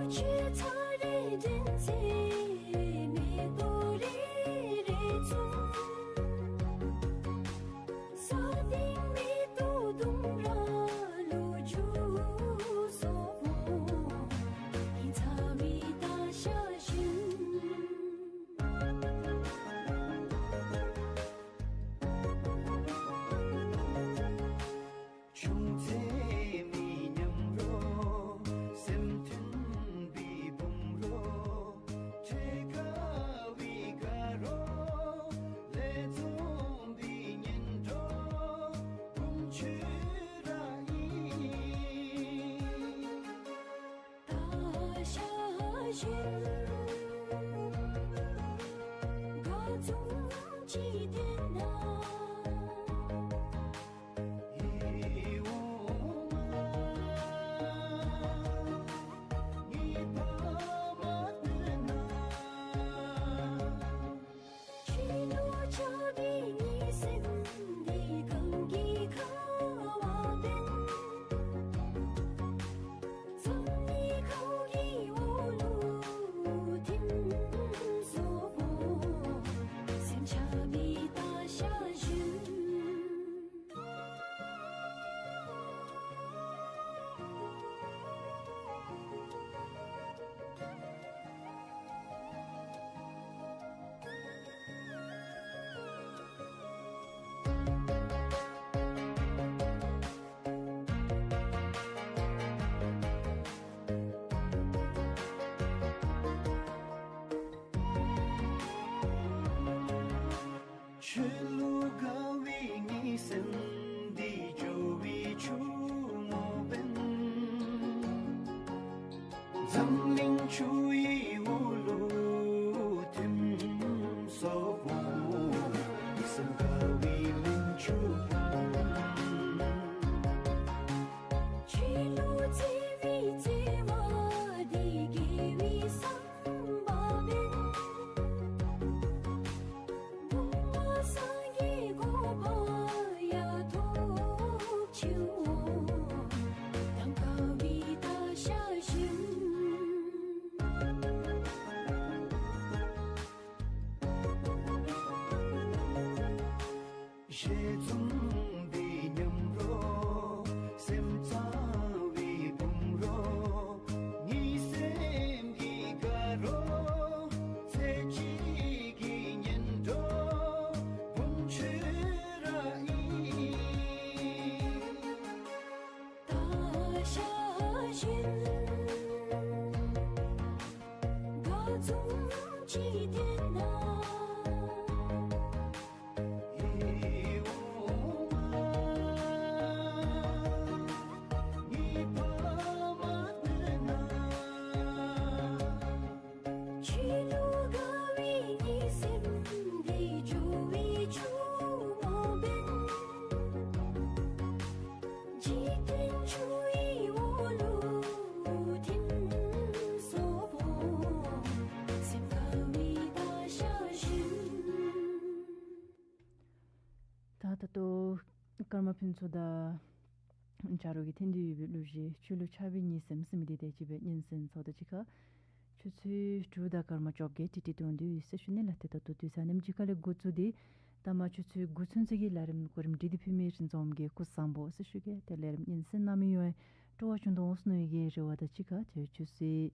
ཆུང་ཚེ་མི་ཉམས་རོགས། སེམས་མཐུན་པའི་བུམ་རོགས། འཕྲད་དཀའ་བའི་དགའ་རོགས། ལས་རྩོམ་པའི་གཉེན་གྲོགས། བུམ་ཆུ་ར་ཨིན། གངས་གླིང་ཆུ་ཡི་འོག་ལུ་ཐིམ་སོང་བོ། སེམས་དགའ་བའི་གླིང་ཆུ་བུམ། ཆོས་ལུགས་བརྩེ་བའི་བརྩེ་བ་འདི་དགེ་བའི་བསམ་པ་འབད། བུམ་པ་སངས་རྒྱས་གོ་འཕང་ཡང་ཐོབ་ཅིག་འོང་། གདམ་ཁ་བའི་ད་ཤ་ཞིམ། ཞལ་འཛོམས་པའི་མཉམ་རོགས། སེམས་གཙང་བའི་བུམ་རོགས། གཉིས་སེམས་ཀྱི་དགའ་རོགས། ཚེ་གཅིག་གི་གཉེན་གྲོགས། བུམ་ཁྱོད་ར་ཨིན། ད་ཤ་ཞིམ་དགའ་འཛུམ་ཅིག་སྟོན་གནང་། ཨེ་འོ་མ། ངེའི་ཕ་མ་སྟོན་གནང་། ཆོས་ལུགས་དགའ་བའི་གཉིས་སེམས་འདི་འགྱུར་བའི་ཆུ་མོ་འབད། འཇིག་རྟེན་ཆུ་ཡི་འོག་ལུ་ཐིམ་སོང་བོ། སེམས་དགའ་བའི་ད་ཤ་ཞིམ། ད་ད་ལྟོ་ཀརྨ་ཕུན་ཚོགས་དང་ཆ་རོགས་ཀྱིས་འཐེན་ཏེ་ཡོད་པའི་གླུ་གཞས་ཆོས་ལུགས་ཆགས་པའི་གཉིས་སེམས་ཟེར་མི་འདི་དེ་ཅིག་སྦེ་སྙན་གསན་ཚརཝ་ད་གཅིག་ཁར་ཆུ་ཚོད་དྲུག་དང་སྐར་མ་བཅོ་བརྒྱད་ཏིག་ཏིག་ཐོན་དོ་ཡོད་ཟེར་ཞུ་ནི་ལགས། ཏེ་ད་ལྟོ་དུས་ཚོད་ཨ་ནེམ་ཅིག་ཁ་ལས་འགོ་བཙུགས་ཏེ་ད་མ་ཆུ་ཚོད་དགུ་ཚུན་ཚོད་ཀྱི་ལས་རིམ་གོ་རིམ་སྒྲིག་སྟེ་ཕུལ་མི་རིན་འཛོམས་ཀྱིས་སྐུ་གཟུགས་བཟང་པོ་ཟེར་ཞུ་གེ། ཏེ་ལས་རིམ་སྙན་གསན་གནང་མི་ཡོངས་སྤྲོ་བ་བྱུང་དོ་འོང་ཟེར་མནོ་ཡི་གི་རེ་བ་དང་གཅིག་ཁར་ཏེ་ཆུ་ཚོད་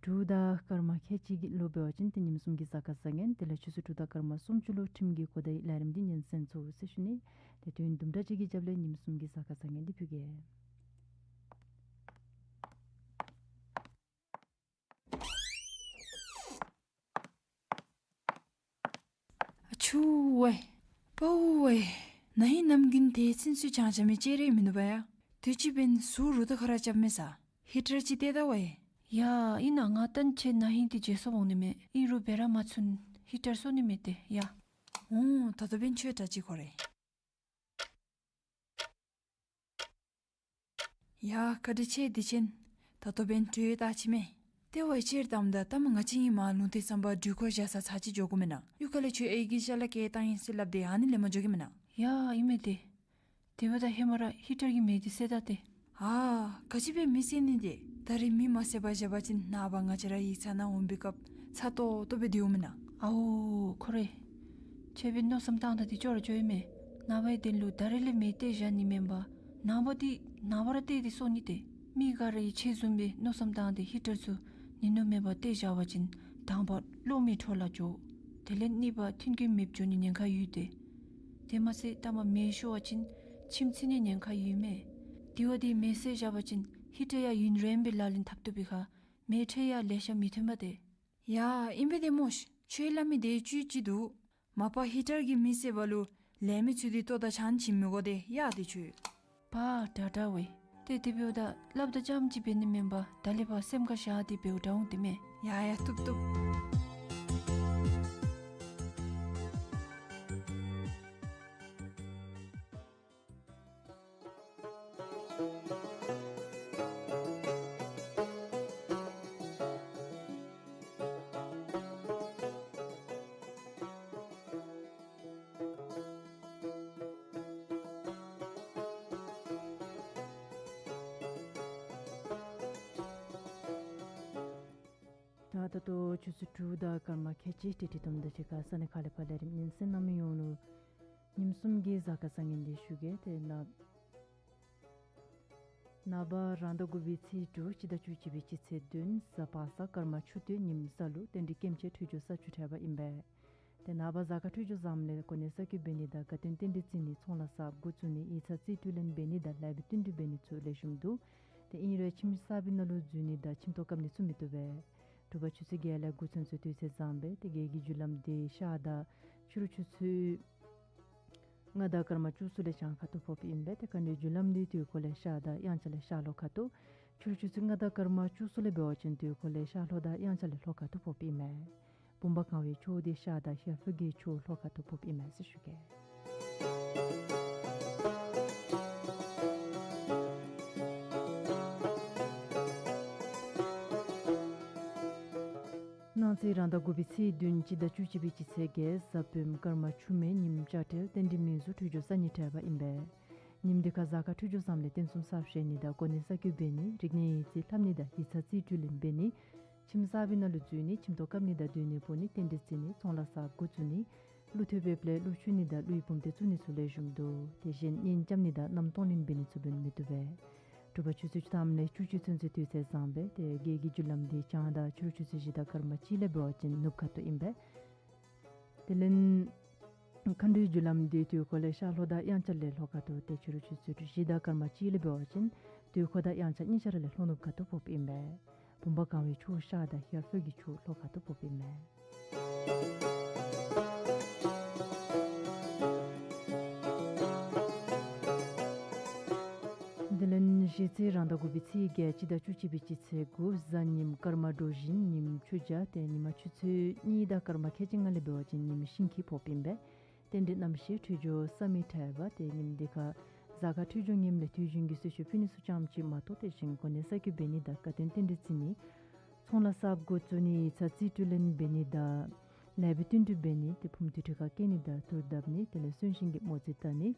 དྲུག་དང་སྐར་མ་ཁལ་གཅིག་ལུ་འབད་བ་ཅིན་ཏེ་ཉིམ་གསུམ་གྱི་གཟའ་སྐར་བཟང་ངན། དེ་ལས་ཆུ་ཚོད་དྲུག་དང་སྐར་མ་སུམ་ཅུ་ལུ་ཁྲིམས་ཀྱི་གོ་བརྡ་ཡི་ལས་རིམ་འདི་སྙན་གསན་ཚུགས་ཟེར་ཞུ་ནི། ཏེ་དུས་ཡུན་དུམ་གྲ་ཅིག་གི་རྒྱབ་ལས་ཉིམ་གསུམ་གྱི་གཟའ་སྐར་བཟང་ངན་འདི་ཕུལ་གེ། ཨ་ཆུ་ཝེ། པའོ་ཝེ། ན་ཧིང་གནམ་དགུན་ཏེ་ཚུན་ཚོད་ཅང་ཅང་མི་ཅིག་རེ་མིན་འདུག་པ་ཡ། དུས་ཅི་འབདན་ཟུག་རུ་ཏོ་ཁ་ར་རྐྱབ་མས་ས། ཧི་ཊར་ཅིག་སྟེར་ད་ཝེ། ཡ་ཨིན་ན་ང་ཏན་ཆེ་ན་ཧིང་ཏེ་བརྗེད་སོང་འོང་ནི་མས། ཨིན་རུང་འབད་ར་མ་ཚུན་ཧི་ཊར་སོར་ནི་མས་ཏེ་ཡ། འོང་ད་ལྟོ་འབདན་ཁྱོད་དྲག་ཅིག་ཁོ་རེ། ཡ་བཀའ་དྲིན་ཆེ་དྲིན་ཆེན། ད་ལྟོ་འབདན་དྲོད་ད་ཅི་མས། ཏེ་ཝེ་ཅིར་དམ་ད་ད་མ་ང་བཅས་ཉི་མ་ལུང་བསྟན་བསམ་པ་འགྲུལ་འཁོར་བཞག་ས་ཚར་ཅིག་འགྱོ་དགོ་མེན་ན། གཡུས་ཁ་ལས་ཁྱོད་ཨའི་གི་ཞལ་ལག་བཀལ་བཏང་ཡི་ཟེར་སླབ་སྟེ་ཨ་ནི་ལེན་པར་འགྱོ་གེ་མེན་ན། ཡ་ཨིན་མས་ཏེ། དེ་འབདཝ་ད་ཧེ་མ་ར་ཧི་ཊར་གྱི་མེ་འདི་བསད་ད་ཏེ། ཨ་ག་ཅི་སྦེ་མེ་བསད་ནི་ཏེ། ད་རེས་མེ་མ་བསད་པར་བཞག་པ་ཅིན་ནངས་པ་ང་བཅས་ར་ཡིག་ཚང་ནང་འོང་པའི་སྐབས་ཚ་ཏོག་ཏོ་སྦེ་སྡོད་འོང་མེན་ན། ཨའོ་ཁོ་རེ། ཁྱོད་སྦེ་མནོ་བསམ་བཏང་ད་འདི་ཅོག་ར་ཅོག་ཨིན་མས། ནངས་པའི་དོན་ལུ་ད་རེས་ལས་མེ་བཏེག་བཞག་ནི་མེན་པར་ནངས་པ་འདི་ནངས་པ་ར་བཏེག་སྟེ་སོང་ནི་ཏེ། མི་ག་ར་གིས་ཁྱོད་བཟུམ་སྦེ་མནོ་བསམ་བཏང་སྟེ་ཧི་ཊར་ཚུ་ཉིན་ནུབ་མེད་པར་བཏེག་བཞག་པ་ཅིན་དང་པ་གློག་མེ་འཕྲོ་བརླག་འགྱོ། དེ་ལས་གཉིས་པ་མཐུན་རྐྱེན་མེདཔ་འགྱོ་ནི་ཉེན་ཁ་ཡོད་ཏེ། དེ་མ་ཚད་ད་མ་མེ་ཤོར་བ་ཅིན་ཁྱིམ་ཚིག་ནི་ཉེན་ཁ་ཡོད་མས། དེ་བ་འདི་མེ་བསད་བཞག་པ་ཅིན་ཧི་ཊར་ཡང་ཡུན་རིངམོ་སྦེ་ལག་ལེན་འཐབ་བཏུབ་པའི་ཁར་མེ་འཕྲོ་ཡང་ལེ་ཤ་མི་ཐོན་པ་ཏེ། ཡ་ཨིན་པས་ཏེ་སྨོ་ཤ། ཁྱོད་སླབ་མི་དེ་བཅུད་ཅིག་འདུག། མ་པ་ཧི་ཊར་གྱི་མེ་བསད་པ་ལུ་ལས་མི་ཚུ་འདི་ལྟོ་དང་ཆང་བྱིན་མི་དགོ་ཏེ་ཡ་ཏེ་ཁྱོད། པ་དྲག་དྲག་ཝེ། ཏེ་དེ་འབདཝ་ད་སླབ་ད་ཙམ་ཅིག་འབད་ནི་མེན་པར་ད་ལས་ཕར་སེམས་ཁར་བཞག་སྟེ་འབདཝ་དྲག་འོང་དེ་མས། ཡ་ཡ་བཏུབ་བཏུབ། ད་ད་ལྟོ་ཆུ་ཚོད་དྲུག་དང་སྐར་མ་ཁལ་གཅིག་ཏིག་ཏིག་ཐོནམ་ད་ཅིག་ཁར་ས་གནས་ཁག་ལས་ཕར་ལས་རིམ་སྙན་གསན་གནང་མི་ཡོངས་ལུ་ཉིནམ་གསུམ་གྱི་གཟའ་སྐར་བཟང་ངན་འདི་ཞུ་གེ། ཏེ་ནངས་ནངས་པ་རང་ཟླ་དགུ་པའི་ཚེས་དྲུག་སྤྱི་ཟླ་བཅུ་གཅིག་པའི་སྤྱི་ཚེས་བདུན་གཟའ་པ་སངས་སྐར་མ་ཆུ་སྟོད་ཉིམ་གསལ་ལུ་རྟེན་འབྲེལ་སྐྱེམས་ཆེ་འཕྲོད་སྦྱོར་ས་བཅུ་ཕྲད་པ་ཨིན་པས། ཏེ་ནངས་པ་གཟའ་སྐར་འཕྲོད་སྦྱོར་བཟངམ་ལས་གོ་གནས་གསར་བསྐོ་འབད་ནི་དང་དགའ་སྟོན་རྟེན་འབྲེལ་བརྩི་ནི་ཚོང་ལཱ་གསརཔ་འགོ་བཙུགས་ནི་ཡིག་ཚང་རྩིས་སྤྲོད་ལེན་འབད་ནི་དང་ལཱ་འབད་བསྟུན་གྲོས་འབད་ནི་ཚུ་ལེགས་ཤོམ་འདུག། ཏེ་ཨིན་རུང་ཁྱིམ་གསར་པའི་ནང་ལུ་འཛུལ་ནི་དང་ཁྱིམ་ཐོག་བཀབ་ནི་ཚུ་མི་བཏུབ་པས། དྲོ་པ་ཆུ་ཚོད་བརྒྱད་ལས་འགོ་ཚུན་ཚོད་དུས་ཚོད་བཟང་པས། ཏེ་རྒྱལ་གྱི་རྒྱུ་ལམ་འདི་ཤར་དང་ཕྱི་རུ་ཆུ་ཚོད་ལྔ་དང་སྐར་མ་བཅུ་གསུམ་ལས་བྱང་ཁ་ཐུག་ཕོགཔ་ཨིན་པས། ཏེ་བཀའ་འདྲིའི་རྒྱུ་ལམ་འདི་དུས་འཁོར་ལས་ཤར་དང་དབྱངས་འཆར་ལས་ཤར་ལྷོ་ཁ་ཐུག། ཕྱི་རུ་ཆུ་ཚོད་ལྔ་དང་སྐར་མ་བཅུ་གསུམ་ལས་འབད་བ་ཅིན་དུས་འཁོར་ལས་ཤར་ལྷོ་དང་དབྱངས་འཆར་ལས་ལྷོ་ཁ་ཐུག་ཕོགཔ་ཨིན་མས། བུམ་པ་གང་བའི་ཕྱོགས་འདི་ཤར་དང་ཤར་ཕུག་གི་ཕྱོགས་ལྷོ་ཁ་ཐུག་ཕོགཔ་ཨིན་མས་ཟེར་ཞུ་གེ། གནངས་ཚེ་རང་ཟླ་དགུ་པའི་ཚེས་བདུན་སྤྱི་ཟླ་བཅུ་གཅིག་པའི་སྤྱི་ཚེས་བརྒྱད་གཟའ་སྤེནམ་སྐར་མ་ཆུ་མེ་ཉིནམ་ལྕགས་སྤྲེལ་རྟེན་འབྲེལ་མིང་གཟུགས་འཕྲོད་སྦྱོར་གསར་རྙིང་འཕྲད་པ་ཨིན་པས། ཉིནམ་འདི་ཁར་གཟའ་སྐར་འཕྲོད་སྦྱོར་བཟངམ་ལས་རྟེན་གསུམ་གསར་བཞེངས་ནི་དང་གོ་གནས་གསར་བསྐོ་འབད་ནི་རིག་གནས་ཡིག་རྩིས་ལྷབ་ནི་དང་ཡིག་ཚང་རྩིས་སྤྲོད་ལེན་འབད་ནི་ཁྱིམ་གསར་པའི་ནང་ལུ་འཛུལ་ནི་ཁྱིམ་ཐོག་བཀབ་ནི་དང་སྡོད་གནས་སྤོ་ནི་རྟེན་འབྲེལ་བརྩི་ནི་ཚོང་ལཱ་གསརཔ་འགོ་བཙུགས་ནི་ཀླུ་ཐེབས་འབདཝ་ལས་ཀླུ་མཆོད་ནི་དང་ཀླུའི་བུམ་སྡེ་བཙུགས་ནི་ཚུ་ལེགས་ཤོམ་འདུག། དེ་བཞིན་གཉེན་རྐྱབ་ནི་དང་མནའམ་གཏོང་ལེན་འབད་ནི་ཚུ་འབད་ནི་མི་བཏུབ་པས། དྲོ་པ་ཆུ་ཚོད་བཅུ་ཐམ་ལས་བཅུ་གཅིག་ཚུན་ཚོད་དུས་ཚོད་བཟང་པས། ཏེ་རྒྱལ་གྱི་རྒྱུ་ལམ་འདི་བྱང་དང་ཕྱི་རུ་ཆུ་ཚོད་བཞི་དང་སྐར་མ་གཅིག་ལས་འབད་བ་ཅིན་ནུབ་ཁ་ཐུག་ཨིན་པས། དེ་ལས་མཁའ་འགྲོའི་རྒྱུ་ལམ་འདི་དུས་འཁོར་ལས་ཤར་ལྷོ་དང་དབྱངས་འཆར་ལས་ལྷོ་ཁ་ཐུག་ཏེ་ཕྱི་རུ་ཆུ་ཚོད་བཞི་དང་སྐར་མ་གཅིག་ལས་འབད་བ་ཅིན་དུས་འཁོར་དང་དབྱངས་འཆར་གཉིས་ཆ་ར་ལས་ལྷོ་ནུབ་ཁ་ཐུག་ཕོགཔ་ཨིན་པས། བུམ་པ་གང་བའི་ཕྱོགས་ཤར་དང་ཤར་ཕུག་གི་ཕྱོགས་ལྷོ་ཁ་ཐུག་ཕོགཔ་ཨིན་པས། དེ་ལས་གཞེས་ཚེ་རང་ཟླ་དགུ་པའི་ཚེས་བརྒྱད་སྤྱི་ཟླ་བཅུ་གཅིག་པའི་སྤྱི་ཚེས་དགུ་གཟའ་ཉིམ་སྐར་མ་གྲོ་བཞིན་ཉིནམ་ཆུ་བྱ་ཏེ་ཉི་མ་ཆུ་ཚོད་གཉིས་དང་སྐར་མ་ཁལ་གཅིག་ལྔ་ལས་འབད་བ་ཅིན་ཉིམ་ཤིང་ཁྱི་ཕོགཔ་ཨིན་པས། རྟེན་འབྲེལ་རྣམ་ཤེས་འཕྲོད་སྦྱོར་བཟང་མི་འཕྲད་པས། ཏེ་ཉིནམ་འདི་ཁར་གཟའ་སྐར་འཕྲོད་སྦྱོར་ངནམ་ལས་དུས་རྒྱུན་གྱི་གསོལ་མཆོད་ཕུལ་ནི་ཚུ་ཙམ་ཅིག་མ་གཏོགས་དེ་བཞིན་གོ་གནས་གསར་བསྐོ་འབད་ནི་དང་དགའ་སྟོན་རྟེན་འབྲེལ་བརྩི་ནི་ཚོང་ལཱ་གསརཔ་འགོ་བཙུགས་ནི་ཡིག་ཚང་རྩིས་སྤྲོད་ལེན་འབད་ནི་དང་ལེགས་པའི་བསྟུན་གྲོས་འབད་ནི་ཏེ་ཕུངམ་དུས་ཁྲི་ཁར་བཀལ་ནི་དང་ཐུར་བརྡབ་ནི་དེ་ལས་གསོན་གཤིན་གྱི་མོ་རྩིས་བལྟ་ནི་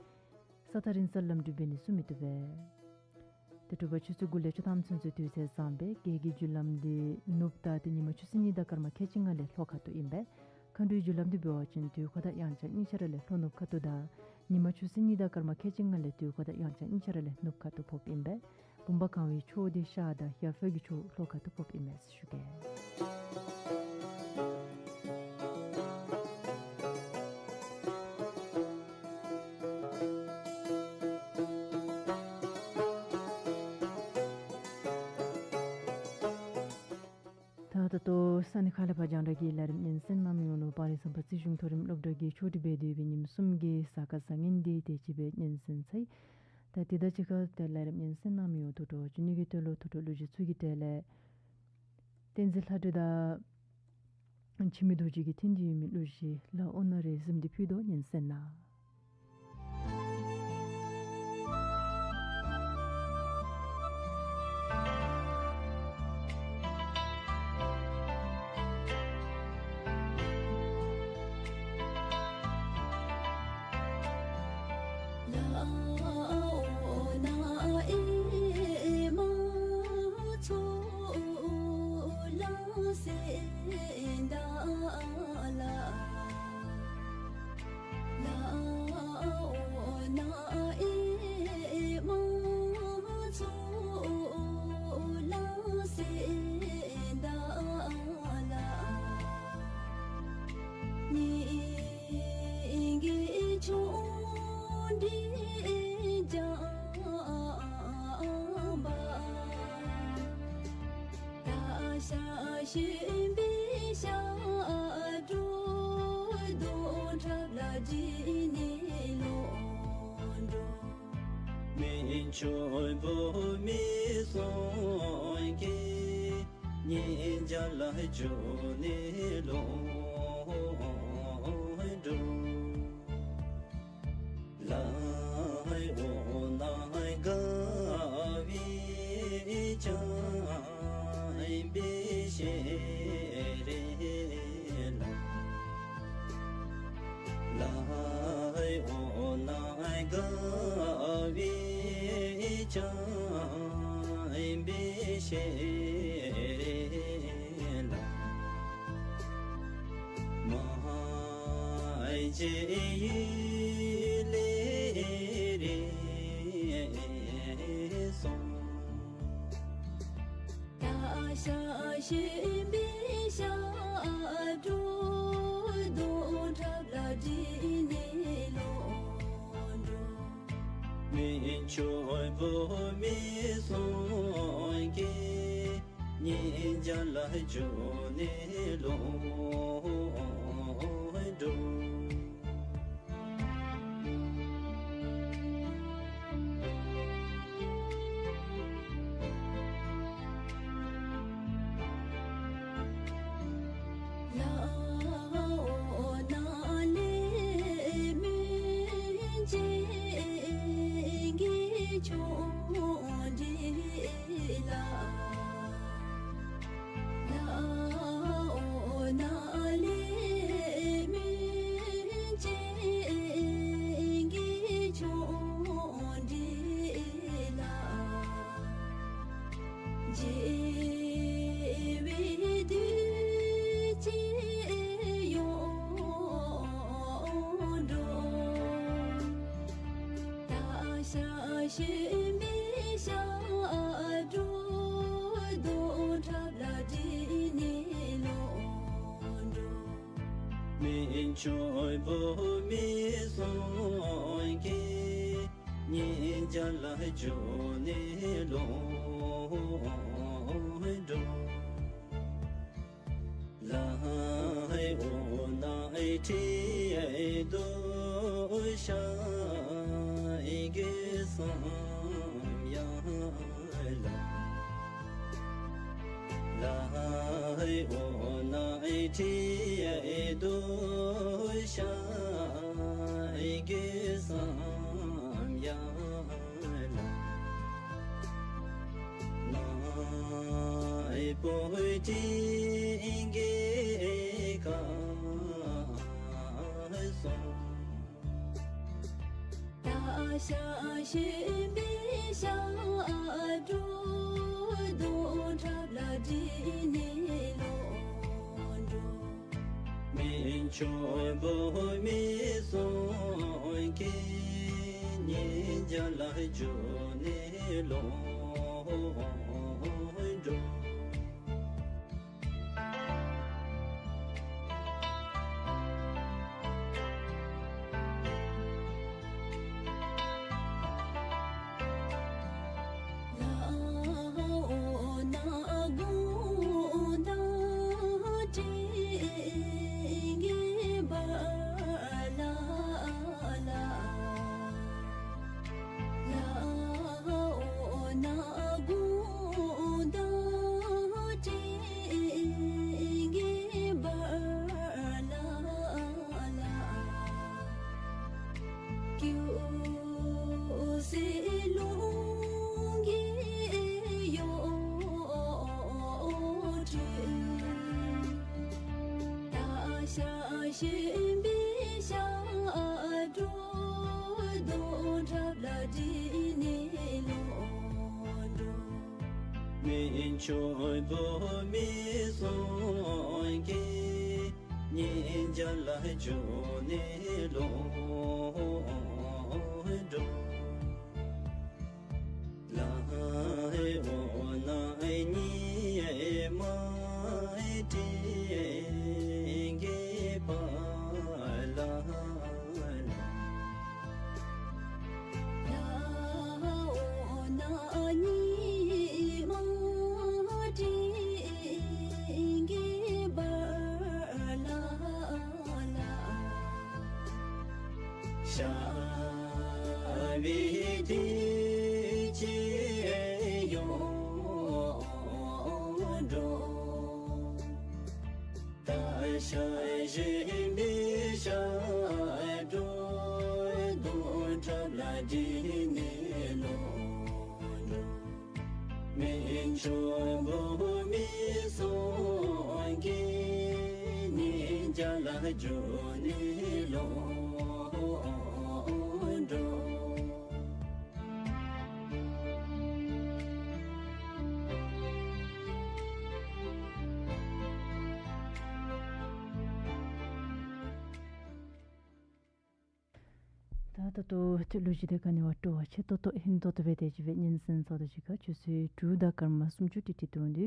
ས་ཐག་རིང་སར་ལམ་འགྲུལ་འབད་ནི་ཚུ་མི་བཏུབ་པས། ཏེ་དྲོ་པ་ཆུ་ཚོད་དགུ་ལས་བཅུ་ཐམ་ཚུན་ཚོད་དུས་ཚོད་བཟང་པས། རྒྱལ་གྱི་རྒྱུ་ལམ་འདི་ནུབ་ད་ཏེ་ཉི་མ་ཆུ་ཚོད་གཉིས་དང་སྐར་མ་ཁལ་གཅིག་ལྔ་ལས་ལྷོ་ཁ་ཐུག་ཨིན་པས། མཁའ་འགྲོའི་རྒྱུ་ལམ་འདི་འབད་བ་ཅིན་དུས་འཁོར་དང་དབྱངས་འཆར་གཉིས་ཆ་ར་ལས་ལྷོ་ནུབ་ཁ་ཐུག་དང་ཉི་མ་ཆུ་ཚོད་གཉིས་དང་སྐར་མ་ཁལ་གཅིག་ལྔ་ལས་དུས་འཁོར་དང་དབྱངས་འཆར་གཉིས་ཆ་ར་ལས་ནུབ་ཁ་ཐུག་ཕོགཔ་ཨིན་པས། བུམ་པ་གང་བའི་ཕྱོགས་འདི་ཤར་དང་ཤར་ཕུག་གི་ཕྱོགས་ལྷོ་ཁ་ཐུག་ཕོགཔ་ཨིན་མས་ཟེར་ཞུ་གེ། ད་ད་ལྟོ་ས་གནས་ཁག་ལས་ཕར་རྒྱང་བསྒྲགས་ཀྱི་ལས་རིམ་སྙན་གསན་གནང་མི་ཡོངས་ལུ་སྤ་རི་ཟམ་པ་རྩིས་གཞུང་མཐོ་རིམ་སློབ་གྲྭ་གི་ཆོས་ཁྲིད་འབད་དེ་ཡོད་པའི་ཉིནམ་གསུམ་གྱི་གཟའ་སྐར་བཟང་ངན་འདི་དེ་ཅིག་སྦེ་སྙན་གསན་ཚར་ཡི། ད་དེ་དང་གཅིག་ཁར་ཏེ་ལས་རིམ་སྙན་གསན་གནང་མི་ཡོངས་ཐུགས་སྤྲོ་བྱིན་ནི་གི་དོན་ལུ་ཐུགས་སྤྲོ་གླུ་གཞས་ཚུ་གི་གྲས་ལས་བསྟན་འཛིན་ལྷ་སྒྲོན་དང་འཆི་མེད་རྡོ་རྗེ་གིས་འཐེན་ཏེ་ཡོད་མི་གླུ་གཞས་ལ་ཨོ་ན་རེ་གཟིམ་འདི་ཕུལ་དོ། སྙན་གསན་གནང་། ཞིང་པའི་ཞབས་དྲུང་གདུང་ཁྲབ་ལ་བྲིས་ནས་ལོག་འགྲོ། མི་ཆོས་བོད་མི་གསུམ་གྱིས་ཉིན་བརྒྱ་ལ་བྱོན་ནས་ལོག་འགྲོ། ལའི་འོ་ནའི་ཁྲི་འདུ་ཤ་གི་སམ་ཡ་ལ། ལའི་འོ་ནའི་ཁྲི་འདུ་ཤ་གི་སམ་ཡ་ལ། ནའི་བོད་ཀྱི་གི་ཁ་སོ། ད་ཤ་ཞིང་པའི་ཞབས་དྲུང་གདུང་ཁྲབ་ལ་བྲིས་ནས་ལོག་འགྲོ། མི་ཆོས་བོད་མི་གསུམ་གྱིས་ཉིན་བརྒྱ་ལ་བྱོན་ནས་ལོག་འགྲོ། ལའི་འོ་ན་དགུང་ཟླ་སྤྲིན་གྱི་བར་ལ་ལ། ལའི་འོ་ན་དགུང་ཟླ་སྤྲིན་གྱི་བར་ལ་ལ། སྒྱུ་སེམས་རླུང་གིས་གཡོ་བའི་ཁྲོད། ད་ཤ་ཞིང་པའི་ཞབས་དྲུང་གདུང་ཁྲབ་ལ་བྲིས་ནས་ལོག་འགྲོ། མི་ཆོས་བོད་མི་གསུམ་གྱིས་ཉིན་བརྒྱ་ལ་བྱོན་ནས་ལོག་འགྲོ། ལའི་འོ་ན་ཉི་མ་སྤྲིན་གྱི་བར་ལ་ལ། ལའི་འོ་ན་ཉི་མ་སྤྲིན་གྱི་བར་ལ་ལ། ཤར་བའི་དུས་ཀྱིས་ཡོལ་འགྲོ། ད་ཤ་ཞིང་པའི་ཞབས་དྲུང་གདུང་ཁྲབ་ལ་བྲིས་ནས་ལོག་འགྲོ། མི་ཆོས་བོད་མི་གསུམ་གྱིས་ཉིན་བརྒྱ་ལ་བྱོན་ནས་ལོག་འགྲོ། ད་ད་ལྟོ་ཏེ་ལུ་ཅིག་དེ་ག་ནི་བ་སྤྲོ་བ་ཆེ་ཏོག་ཏོ་ཧིང་ཏོག་ཏོ་སྦེ་དེ་ཅིག་སྦེ་ཉན་གསན་ཚརཝ་ད་གཅིག་ཁར་ཆུ་ཚོད་དྲུག་དང་སྐར་མ་སུམ་ཅུ་ཏིག་ཏིག་ཐོན་དོ།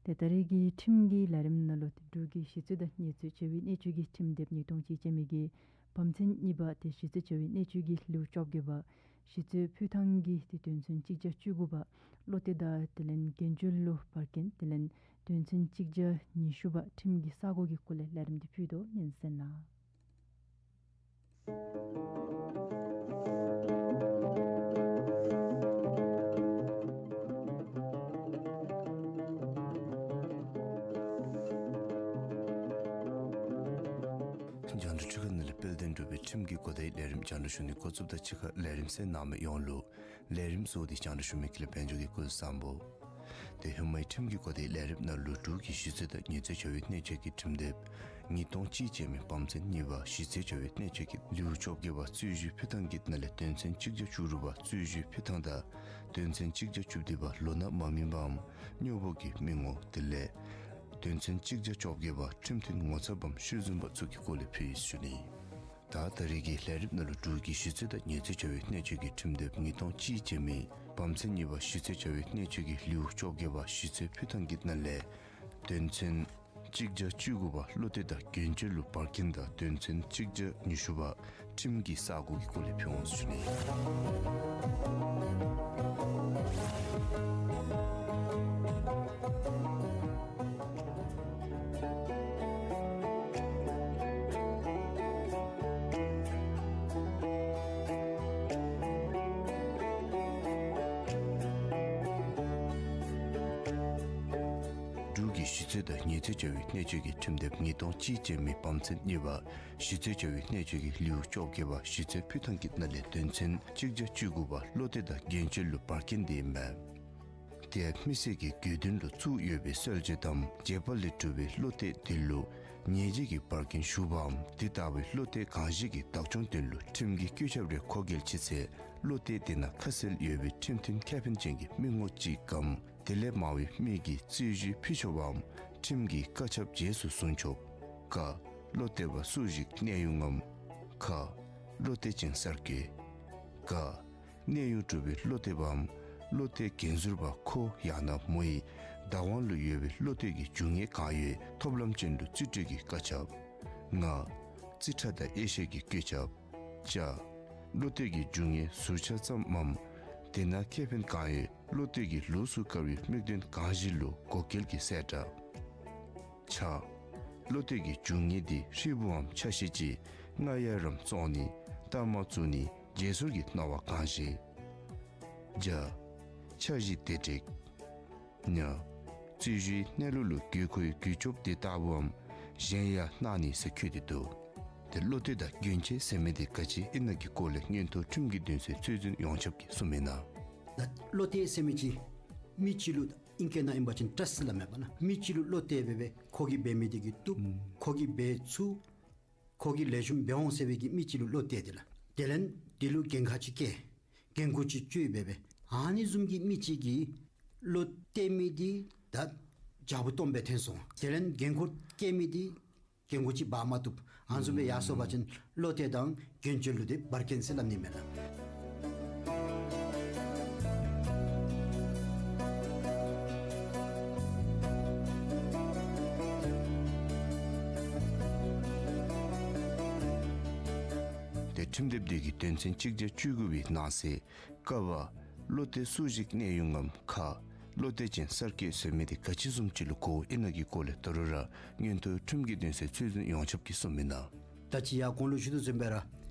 ཏེ་ད་རེས་ཀྱི་ཁྲིམས་ཀྱི་ལས་རིམ་ནང་ལུ་ཏེ་འབྲུག་གི་གཞི་རྩོད་དང་ཉེས་རྩོད་བྱ་བའི་གནད་སྤྱོད་ཀྱི་ཁྲིམས་དེབ་ཉིས་སྟོང་གཅིག་ཅན་མའི་གི་བམ་ཚན་གཉིས་པ་ཏེ་གཞི་རྩོད་བྱ་བའི་གནད་སྤྱོད་ཀྱི་ལེའུ་བཅོ་བརྒྱད་པ་གཞི་རྩོད་ཕུལ་ཐངས་ཀྱི་ཏེ་དོན་ཚན་གཅིག་བརྒྱ་བཅུ་དགུ་པ་བློ་གཏད་དང་དེ་ལས་འགན་བཅོལ་ལུ་བར་འགན་དེ་ལས་དོན་ཚན་གཅིག་བརྒྱ་ཉི་ཤུ་པ་ཁྲིམས་ཀྱི་ས་སྒོ་གི་སྐོར་ལས་ལས་རིམ་འདི་ཕུལ་དོ། ཉན་གསན་གནང་། རྒྱང་བསྒྲགས་འཕྲུལ་ཁང་ནང་ལས་སྤེལ་ཏེ་འགྱོ་བའི་ཁྲིམས་ཀྱི་གོ་བརྡའི་ལས་རིམ་རྒྱང་བསྒྲགས་ཞུ་ནི་འགོ་བཙུགསཔ་ད་གཅིག་ཁར་ལས་རིམ་གསན་གནང་མི་ཡོངས་ལུ་ལས་རིམ་གཙོ་བོ་འདི་རྒྱང་བསྒྲགས་ཞུ་མི་ཀུན་ལེགས་དཔལ་འབྱོར་གྱིས་སྐུ་གཟུགས་བཟང་པོ། ཏེ་ཧེ་མའི་ཁྲིམས་ཀྱི་གོ་བརྡའི་ལས་རིམ་ནང་ལུ་འབྲུག་གི་གཞི་རྩོད་དང་ཉེས་རྩོད་བྱ་བའི་གནད་སྤྱོད་ཀྱི་ཁྲིམས་དེབ་ཉིས་སྟོང་གཅིག་ཅན་མའི་བམ་ཚན་གཉིས་པ་གཞི་རྩོད་བྱ་བའི་གནད་སྤྱོད་ཀྱི་ལེའུ་བཅོ་བརྒྱད་པ་རྩོད་གཞི་ཕུལ་ཐངས་ཀྱི་ནང་ལས་དོན་ཚན་གཅིག་བརྒྱ་བཅུ་དྲུག་པ་རྩོད་གཞི་ཕུལ་ཐངས་དང་དོན་ཚན་གཅིག་བརྒྱ་བཅུ་བདུན་པ་ལོ་ན་མ་སྨིན་པའམ་སྨྱོ་པོ་གི་མི་ངོ་དེ་ལས་དོན་ཚན་གཅིག་བརྒྱ་བཅོ་བརྒྱད་པ་ཁྲིམས་མཐུན་ངོ་ཚབ་བམ་ཤུལ་འཛིན་པ་ཚུ་གི་སྐོར་ལས་ཕུལ་ཡི་ཞུ་ནི། ད་ད་རེས་ཀྱི་ལས་རིམ་ནང་ལུ་འབྲུག་གི་ཞི་རྩོད་དང་ཉེས་རྩོད་བྱ་བའི་གནད་སྤྱོད་ཀྱི་ཁྲིམས་དེབ་ཉིས་སྟོང་གཅིག་ཅན་མའི་བམ་ཚན་གཉིས་པ་ཞི་རྩོད་བྱ་བའི་གནད་སྤྱོད་ཀྱི་ལེའུ་བཅོ་བརྒྱད་པ་ཞི་རྩོད་ཕུལ་ཐངས་ཀྱི་ནང་ལས་དོན་ཚན་གཅིག་བརྒྱ་བཅུ་དགུ་པ་བློ་གཏད་དང་རྒྱུན་སྤྱོད་ལུ་བར་འཁྱམས་དང་དོན་ཚན་གཅིག་བརྒྱ་ཉི་ཤུ་པ་ཁྲིམས་ཀྱི་ས་སྒོ་གི་སྐོར་ལས་ཕུལ་འོང་ཟེར་ཞུ་ནི། འབྲུག་གི་ཞི་རྩོད་དང་ཉེས་རྩོད་བྱ་བའི་གནད་སྤྱོད་ཀྱི་ཁྲིམས་དེབ་ཉིས་སྟོང་གཅིག་ཅན་མའི་བམ་ཚན་གཉིས་པ་ཞི་རྩོད་བྱ་བའི་གནད་སྤྱོད་ཀྱི་ལེའུ་བཅོ་བརྒྱད་པ་ཞི་རྩོད་ཕུལ་ཐངས་ཀྱི་ནང་ལས་དོན་ཚན་གཅིག་བརྒྱ་བཅུ་དགུ་པ་བློ་གཏད་དང་རྒྱུན་སྤྱོད་ལུ་བར་འཁྱམས་ཏེ་ཨིན་མས། དེ་ཡང་མི་སེར་གྱི་དགོས་འདུན་ལུ་བཙུགས་ཡོད་པའི་གསོལ་མཆོད་དམ་བརྗེད་པ་ལས་གྲུབ་པའི་བློ་གཏད་དེ་ལུ་ཉེས་བྱས་ཀྱི་བར་འཁྱམས་ཞུགས་པའམ་དེ་ལྟ་བུའི་བློ་གཏད་གང་ཞིག་གི་བདག་སྐྱོང་དོན་ལུ་ཁྲིམས་ཀྱི་བཀོད་ཁྱབ་རེ་མཁོ་གལ་ཆེ་ཚེ་བློ་གཏད་དེ་ནང་ཁ་གསལ་ཡོད་པའི་ཁྲིམས་མཐུན་ཁེ་ཕན་ཅན་གྱི་མི་ངོ་གཅིག་གམ་དེ་ལས་མང་བའི་མི་གིས་རྩོད་གཞི་ཕུལ་ཆོག་པའམ་ཁྲིམས་ཀྱི་བཀའ་ཁྱབ་རྗེས་སུ་བཟུང་ཆོག། ཀ། བློ་གཏད་པ་སུ་ཞིག་གནས་དབྱུང་ངམ། ཁ། བློ་གཏད་ཅན་གསར་བསྐོས། ག། གནས་དབྱུང་གྲུབ་པའི་བློ་གཏད་པའམ་བློ་གཏད་འགན་ཟུར་པ་ཁོ་ཡང་ན་མོ་ཡི་བདག་དབང་ལུ་ཡོད་པའི་བློ་གཏད་ཀྱི་རྒྱུ་དངོས་གང་ཡོད་ཐོབ་ལམ་ཅན་ལུ་རྩིས་སྤྲོད་ཀྱི་བཀའ་ཁྱབ། ང་། རྩིས་ཁྲ་དང་དབྱེ་ཞིབ་ཀྱི་བཀོད་ཁྱབ། ཅ། བློ་གཏད་ཀྱི་རྒྱུ་དངོས་ཟུར་ཆ་ཙམ་མམ། དེ་ནང་ཁེ་ཕན་གང་ཡོད་བློ་གཏད་ཀྱི་ལོགས་སུ་བཀར་བའི་དམིགས་དོན་གང་ཞིག་ལུ་བགོ་སྐལ་གྱི་གསལ་བསྒྲགས། ཆ། བློ་གཏད་ཀྱི་རྒྱུ་དངོས་དེ་ཧྲིལ་པོའམ་ཆ་ཤས་ཅིག་སྔ་གཡར་རམ་བཙོང་ནི་ལྟ་མ་བཙུགས་ནི་བརྗེ་སོར་གྱི་གནང་བ་གང་ཞིག། ཇ། འཆར་གཞི་དེ་སྒྲིག། ཉ། རྩོད་གཞིའི་གནས་ལུགས་ལུ་དགོས་མཁོའི་གུས་ཆོབ་དེ་ལྟ་བུའམ་གཞན་ཡང་གནང་ནི་ཟེར་འཁོད་དེ་འདུག། དེ་བློ་གཏད་དང་རྒྱུན་སྤྱོད་ཟེར་མི་དེ་ག་ཅི་ཨིན་ན་གི་སྐོར་ལས་མངོན་མཐོ་ཁྲིམས་ཀྱི་འདུན་སའི་རྩོད་འཛིན་ཡོངས་ཁྱབ་ཀྱིས་གསུངས་མི་ནང་། ད་བློ་གཏད་ཟེར་མི་ཅིག་མི་ཅིག་ལུ་ཨིང་སྐད་ནང་ཨིན་པ་ཅིན་ཊརསཊ་ཟེར་སླབ་མས་པ་ན། མི་ཅིག་ལུ་བློ་གཏད་སྦེ་སྦེ་ཁོ་གིས་འབད་མི་དེ་གིས་བཏུབ། ཁོ་གིས་འབད་ཚུགས། ཁོ་གིས་ལེགས་ཤོམ་འབད་འོང་ཟེར་བའི་གི་མི་ཅིག་ལུ་བློ་གཏད་དེ་ལགས། དེ་ལས་དེ་ལུ་འགན་ཁག་ཅིག་བཀལ། འགན་ཁུར་ཅིག་བཅོལ་སྦེ་སྦེ། ཨ་ནི་བཟུམ་གྱི་མི་ཅིག་གིས་བློ་གཏད་མི་དེ་ད་ཇ་བུ་སྟོངམ་སྦེ་ཐོན་སོང་། དེ་ལས་འགན་ཁུར་བཀལ་མི་དེ་འགན་ཁུར་ཅིག་འབག་མ་བཏུབ། ཨ་ནི་བཟུམ་སྦེ་ཡར་སོང་པ་ཅིན་བློ་གཏད་དང་རྒྱུན་སྤྱོད་ལུ་དེ་བར་འཁྱམས་ཟེར་སླབ་ནི་མས་ལགས། དེ་ཁྲིམས་དེབ་དེ་གི་དོན་ཚན་གཅིག་བརྒྱ་བཅུ་དགུ་པའི་ནང་གསེས་ཀ་བ། བློ་གཏད་སུ་ཞིག་གནས་དབྱུང་ངམ། ཁ། བློ་གཏད་ཅན་གསར་བསྐོས་ཟེར་མི་དེ་ག་ཅི་བཟུམ་ཅིག་ལུ་གོཝ་ཨིན་ན་གི་སྐོར་ལས་ད་རུང་ར་མངོན་མཐོ་ཁྲིམས་ཀྱི་འདུན་སའི་རྩོད་འཛིན་ཡོངས་ཁྱབ་ཀྱིས་གསུངས་མི་ནང་། ད་ཅི་ཡར་གོང་ལུ་ཞུ་དོ་བཟུམ་སྦེ་ར་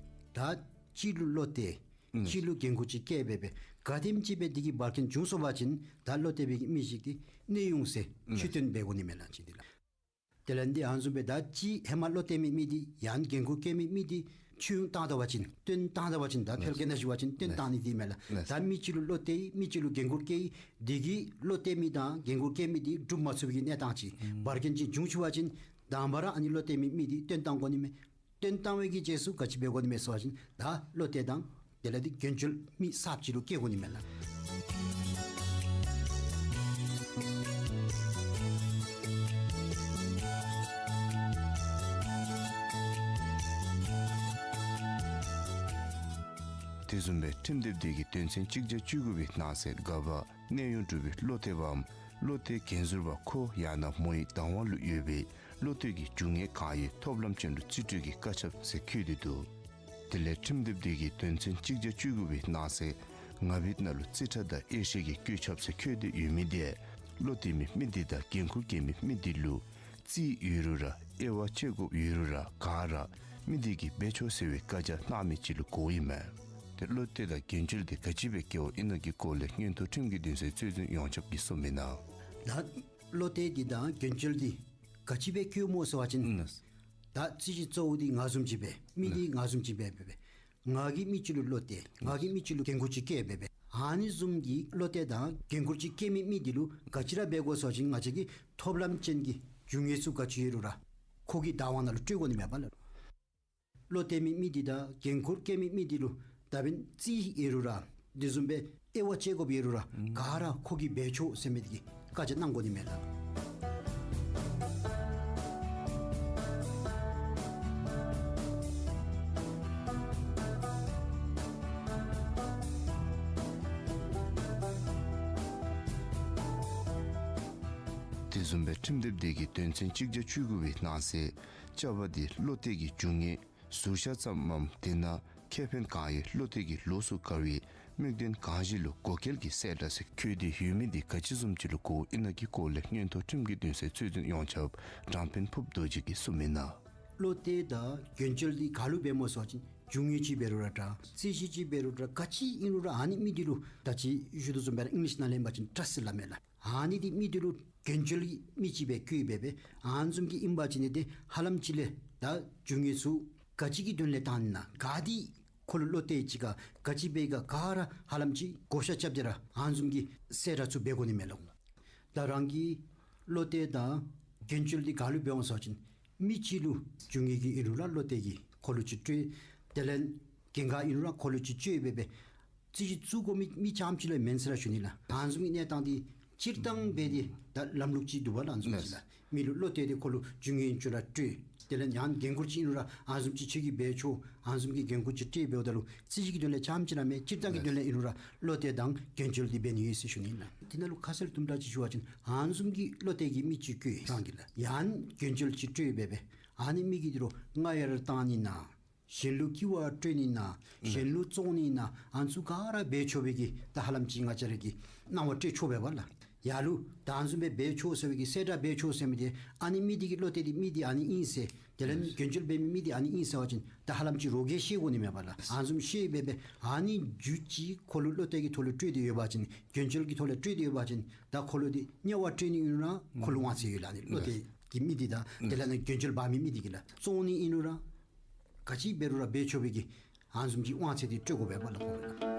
ད་གཅིག་ལུ་བློ་གཏད། ཨུམ། གཅིག་ལུ་འགན་ཁུར་ཅིག་བཀལ་སྦེ་སྦེ་ག་དེམ་ཅིག་སྦེ་དེ་གི་བར་འཁྱམས་བྱུང་སོང་པ་ཅིན་ད་བློ་གཏད་པའི་གི་མི་ཅིག་དེ་གནས་དབྱུང་ཟེར་ཨུམ་ཆོས་སྟོན་འབད་དགོ་ནི་མས་ལགས་ཅིག་དེ་ལགས། དེ་ལས་འདི་ཨ་ནི་བཟུམ་སྦེ་ད་ཅི་ཧེ་མ་བློ་གཏད་མི་མི་འདི་ཡང་འགན་ཁུར་བཀལ་མི་མི་འདི་ཆོས་དབྱུང་བཏང་ད་པ་ཅིན་བཏོན་བཏང་ད་པ་ཅིན་ད་ཕལ་སྐད་ནང་ཞུ་བ་ཅིན་བཏོན་བཏང་ནི་འདི་མས་ལགས། ད་མི་ཅིག་ལུ་བློ་གཏད་མི་ཅིག་ལུ་འགན་ཁུར་བཀལ་འདི་གིས་བློ་གཏད་མི་དང་འགན་ཁུར་བཀལ་མི་འདི་སྒྲུབ་མ་ཚུགས་པའི་གི་གནས་སྟངས་ཅིག་བར་འཁྱམས་ཅིག་བྱུང་ཚུགས་པ་ཅིན་དང་པ་ར་ཨ་ནི་བློ་གཏད་མི་མི་འདི་བཏོན་བཏང་དགོ་ནི་མས། བཏོན་བཏང་བའི་གི་རྗེས་སུ་ག་ཅི་འབད་དགོ་ནི་མས་ཟེར་བ་ཅིན་ད་བློ་གཏད་དང་དེ་ལས་འདི་རྒྱུན་སྤྱོད་མི་གསརཔ་ཅིག་ལུ་བཀལ་དགོ་ནི་མས་ལགས། དེ་བཟུམ་སྦེ་ཁྲིམས་དེབ་དེ་གི་དོན་ཚན་གཅིག་བརྒྱ་བཅུ་དགུ་པའི་ནང་གསེས་ག་བ། གནས་དབྱུང་གྲུབ་པའི་བློ་གཏད་པའམ་བློ་གཏད་འགན་ཟུར་པ་ཁོ་ཡང་ན་མོ་ཡི་བདག་དབང་ལུ་ཡོད་པའི་བློ་གཏད་ཀྱི་རྒྱུ་དངོས་གང་ཡོད་ཐོབ་ལམ་ཅན་ལུ་རྩིས་སྤྲོད་ཀྱི་བཀའ་ཁྱབ་ཟེར་འཁོད་དེ་འདུག། དེ་ལས་ཁྲིམས་དེབ་དེ་གི་དོན་ཚན་གཅིག་བརྒྱ་བཅུ་དགུ་པའི་ནང་གསེས་ལྔ་པའི་ནང་ལུ་རྩིས་ཁྲ་དང་དབྱེ་ཞིབ་ཀྱི་བཀོད་ཁྱབ་ཟེར་འཁོད་དེ་ཡོད་མི་དེ་བློ་གཏད་མི་མི་དེ་དང་འགན་ཁུར་བཀལ་མི་མི་དེ་ལུ་རྩིས་ཡོད་རུང་ར་དབྱེ་བ་དཔྱད་དགོཔ་ཡོད་རུང་ར་ག་ར་མི་དེ་གིས་འབད་ཆོག་ཟེར་བའི་བཀའ་རྒྱ་གནང་མི་ཅིག་ལུ་གོཝ་ཨིན་མས། དེ་བློ་གཏད་དང་རྒྱུན་སྤྱོད་དེ་ག་ཅི་སྦེ་བཀལཝ་ཨིན་ན་གི་སྐོར་ལས་མངོན་མཐོ་ཁྲིམས་ཀྱི་འདུན་སའི་རྩོད་འཛིན་ཡོངས་ཁྱབ་ཀྱིས་གསུངས་མི་ནང་། ད་བློ་གཏད་དེ་དང་རྒྱུན་སྤྱོད་དེ་ག་ཅི་སྦེ་བཀལཝ་སྨོ་ཟེར་བ་ཅིན་ཨིན་ན། ད་རྩོད་གཞི་གཙོ་བོ་དེ་ང་བཟུམ་ཅིག་སྦེ་མི་དེ་ང་བཟུམ་ཅིག་སྦེ་སྦེ་སྦེ་ང་གིས་མི་ཅིག་ལུ་བློ་གཏད། ང་གིས་མི་ཅིག་ལུ་འགན་ཁུར་ཅིག་བཀལ་སྦེ་སྦེ་ཨ་ནི་བཟུམ་གྱི་བློ་གཏད་དང་འགན་ཁུར་ཅིག་བཀལ་མི་མི་དེ་ལུ་ག་ཅི་ར་འབད་དགོ་ཟེར་བ་ཅིན་ང་བཅས་ཀྱིས་ཐོབ་ལམ་ཅན་གྱི་རྒྱུ་དངོས་ཚུ་ག་ཅི་ཡོད་རུང་ར་ཁོ་གི་བདག་དབང་ནང་ལུ་སྤྲོད་དགོ་ནི་མས་པ་ལགས། བློ་གཏད་མི་མི་དེ་དང་འགན་ཁུར་བཀལ་མི་མི་དེ་ལུ་ད་འབདན་རྩིས་ཡོད་རུང་ར་དེ་བཟུམ་སྦེ་དབྱེ་བ་དཔྱད་དགོཔ་ཡོད་རུང་ར་ག་ར་ཁོ་གིས་འབད་ཆོག་ཟེར་མི་དེ་གི་བཀའ་རྒྱ་གནང་དགོ་ནི་མས་ལགས། དེ་བཟུམ་སྦེ་ཁྲིམས་དེབ་དེ་གི་དོན་ཚན་གཅིག་བརྒྱ་བཅུ་དགུ་པའི་ནང་གསེས་ཆ་བ་འདི་བློ་གཏད་ཀྱི་རྒྱུ་དངོས་ཟུར་བཞག་ཙམ་མམ་དེ་ནང་ཁེ་ཕན་གང་ཡོད་བློ་གཏད་ཀྱི་ལོགས་སུ་བཀར་བའི་དམིགས་དོན་གང་ཞིག་ལུ་བགོ་སྐལ་གྱི་གསལ་བསྒྲགས་ཟེར་བཀོད་དེ་ཡོད་མི་འདི་ག་ཅི་བཟུམ་ཅིག་ལུ་གོཝ་ཨིན་ན་གི་སྐོར་ལས་མངོན་མཐོ་ཁྲིམས་ཀྱི་འདུན་སའི་གཙོ་འཛིན་ཡོངས་ཁྱབ་དྲང་དཔོན་ཕུབ་རྡོ་རྗེ་གིས་གསུངས་མི་ནང་། བློ་གཏད་དང་རྒྱུན་སྤྱོད་འདི་ག་ལུ་འབད་སྨོ་ཟེར་བ་ཅིན་རྒྱུ་དངོས་ཅིག་འབད་རུང་ར་འདྲ་རྩོད་གཞི་ཅིག་འབད་རུང་འདྲ་ག་ཅི་ཨིན་རུང་ར་ཨ་ནི་མི་འདི་ལུ་ད་ཅི་ཞུ་དོ་བཟུམ་སྦེ་ར་ཨིང་ལིཤ་ནང་ལས་ཨིན་པ་ཅིན་ཊརསཊ་ཟེར་སླབ་མས་ལགས། ཨ་ནི་འདི་མི་འདི་ལུ་རྒྱུན་སྤྱོད་ཀྱི་མི་ཅིག་སྦེ་བཀོད་སྦེ་སྦེ་ཨ་ནི་བཟུམ་གྱི་ཨིན་པ་ཅིན་འདི་ཧ་ལམ་ཅིག་ལས་ད་རྒྱུ་དངོས་ཚུ་ག་ཅི་གི་དོན་ལས་བཏང་ནི་ན་ག་འདི་ཁོ་ལུ་བློ་གཏད་ཅི་ག་ག་ཅི་འབད་ག་ག་ར་ཧ་ལམ་ཅིག་བགོ་བཤའ་རྐྱབ་སྟེ་ར་ཨ་ནི་བཟུམ་གྱི་གསལ་བསྒྲགས་ཚུ་འབད་དགོ་ནི་མས་ལགས། ད་རང་གི་བློ་གཏད་དང་རྒྱུན་སྤྱོད་འདི་ག་ལུ་འབདཝ་སྨོ་ཟེར་བ་ཅིན་མི་གཅིག་ལུ་རྒྱུ་དངོས་ཀྱི་ཨིན་རུང་ར་བློ་གཏད་ཀྱི་ཁོ་ལུ་ཅིག་སྤྲོད། དེ་ལས་གན་ག་ཨིན་རུང་ར་ཁོ་ལུ་ཅིག་སྤྲོད་སྦེ་སྦེ་རྩོད་གཞི་བཙུགས་དགོ་མི་མི་རྐྱངམ་ཅིག་ལུ་མེན་ཟེར་ར་ཞུ་ནི་ལགས། ཨ་ནི་བཟུམ་གྱི་གནས་སྟངས་འདི་སྤྱིར་བཏང་སྦེ་འདི་ད་ལམ་ལུགས་ཅིག་འདུག་པ་ལགས། ཨ་ནི་བཟུམ་ཅིག་ལགས། མི་ལུ་བློ་གཏད་དེ་ཁོ་ལུ་རྒྱུ་དངོས་ཨིན་རུང་ར་སྤྲོད། དེ་ལས་ཡང་འགན་ཁུར་ཅིག་ཨིན་རུང་ར་ཨ་ནི་བཟུམ་ཅིག་ཁྱོད་ཀྱིས་འབད་ཆོག་ཨ་ནི་བཟུམ་གྱི་འགན་ཁུར་ཅིག་སྤྲོད་འབདཝ་ད་ལུ་རྩོད་གཞི་གི་དོན་ལས་རྐྱངམ་ཅིག་ར་མེན་སྤྱིར་བཏང་གི་དོན་ལས་ཨིན་རུང་ར་བློ་གཏད་དང་རྒྱུན་སྤྱོད་འདི་འབད་ནི་ཡོད་ཟེར་ཞུ་ནི་ལགས། དེ་ནང་ལུ་ཁ་གསལ་དུམ་གྲ་ཅིག་ཞུ་བ་ཅིན་ཨ་ནི་བཟུམ་གྱི་བློ་གཏད་ཀྱི་མི་ཅིག་བཀོད་རང་གིས་ལགས། ཡང་རྒྱུན་སྤྱོད་ཅིག་སྤྲོད་སྦེ་སྦེ་ཨ་ནི་མི་གིས་འདི་རུ་རྔ་ཡར་བཏང་ནི་ན་གཞན་ལུ་སྐྱེ་བ་སྤྲོད་ནི་ན་གཞན་ལུ་བཙོང་ནི་ན་ཨ་ནི་ཚུ་ག་ར་འབད་ཆོག་པའི་གི་ད་ཧ་ལམ་ཅིག་ང་བཅས་ར་གིས་གནང་བ་སྤྲོད་ཆོག་པས་པ་ལགས། ཡར་ལུ་ད་ཨ་ནི་བཟུམ་སྦེ་འབད་ཆོག་ཟེར་བའི་གི་གསལ་བསྒྲགས་འབད་ཆོག་ཟེར་མི་འདི་ཨ་ནི་མི་འདི་གིས་བློ་གཏད་འདི་མི་འདི་ཨ་ནི་ཨིན་ཟེར། དེ་ལས་རྒྱུན་སྤྱོད་འབད་མི་མི་འདི་ཨ་ནི་ཨིན་ཟེར་བ་ཅིན་ད་ཧ་ལམ་ཅིག་རོགས་ཀྱིས་ཤེས་དགོ་ནི་མས་པ་ལགས། ཨ་ནི་བཟུམ་ཤེས་སྦེ་སྦེ་ཨ་ནི་རྒྱུ་ཅིག་ཁོ་ལུ་བློ་གཏད་ཀྱི་ཐོག་ལུ་སྤྲོད་དེ་ཡོད་པ་ཅིན་རྒྱུན་སྤྱོད་ཀྱི་ཐོག་ལུ་སྤྲོད་དེ་ཡོད་པ་ཅིན་ད་ཁོ་ལུ་འདི་དམྱལ་བ་སྤྲོད་ནི་ཨིན་རུང་ར་ཁོ་ལུ་དབང་ཚད་ཡོད་ལགས། ཨ་ནི་བློ་གཏད་ཀྱི་མི་འདི་དང་དེ་ལས་ཨ་ནི་རྒྱུན་སྤྱོད་འབག་མི་མི་འདི་གིས་ལགས། བཙོང་ནི་ཨིན་རུང་ར་ག་ཅི་འབད་རུང་ར་འབད་ཆོག་པའི་གི་ཨ་ནི་བཟུམ་གྱི་དབང་ཚད་འདི་སྤྲོད་དགོ་པས་པ་ལགས།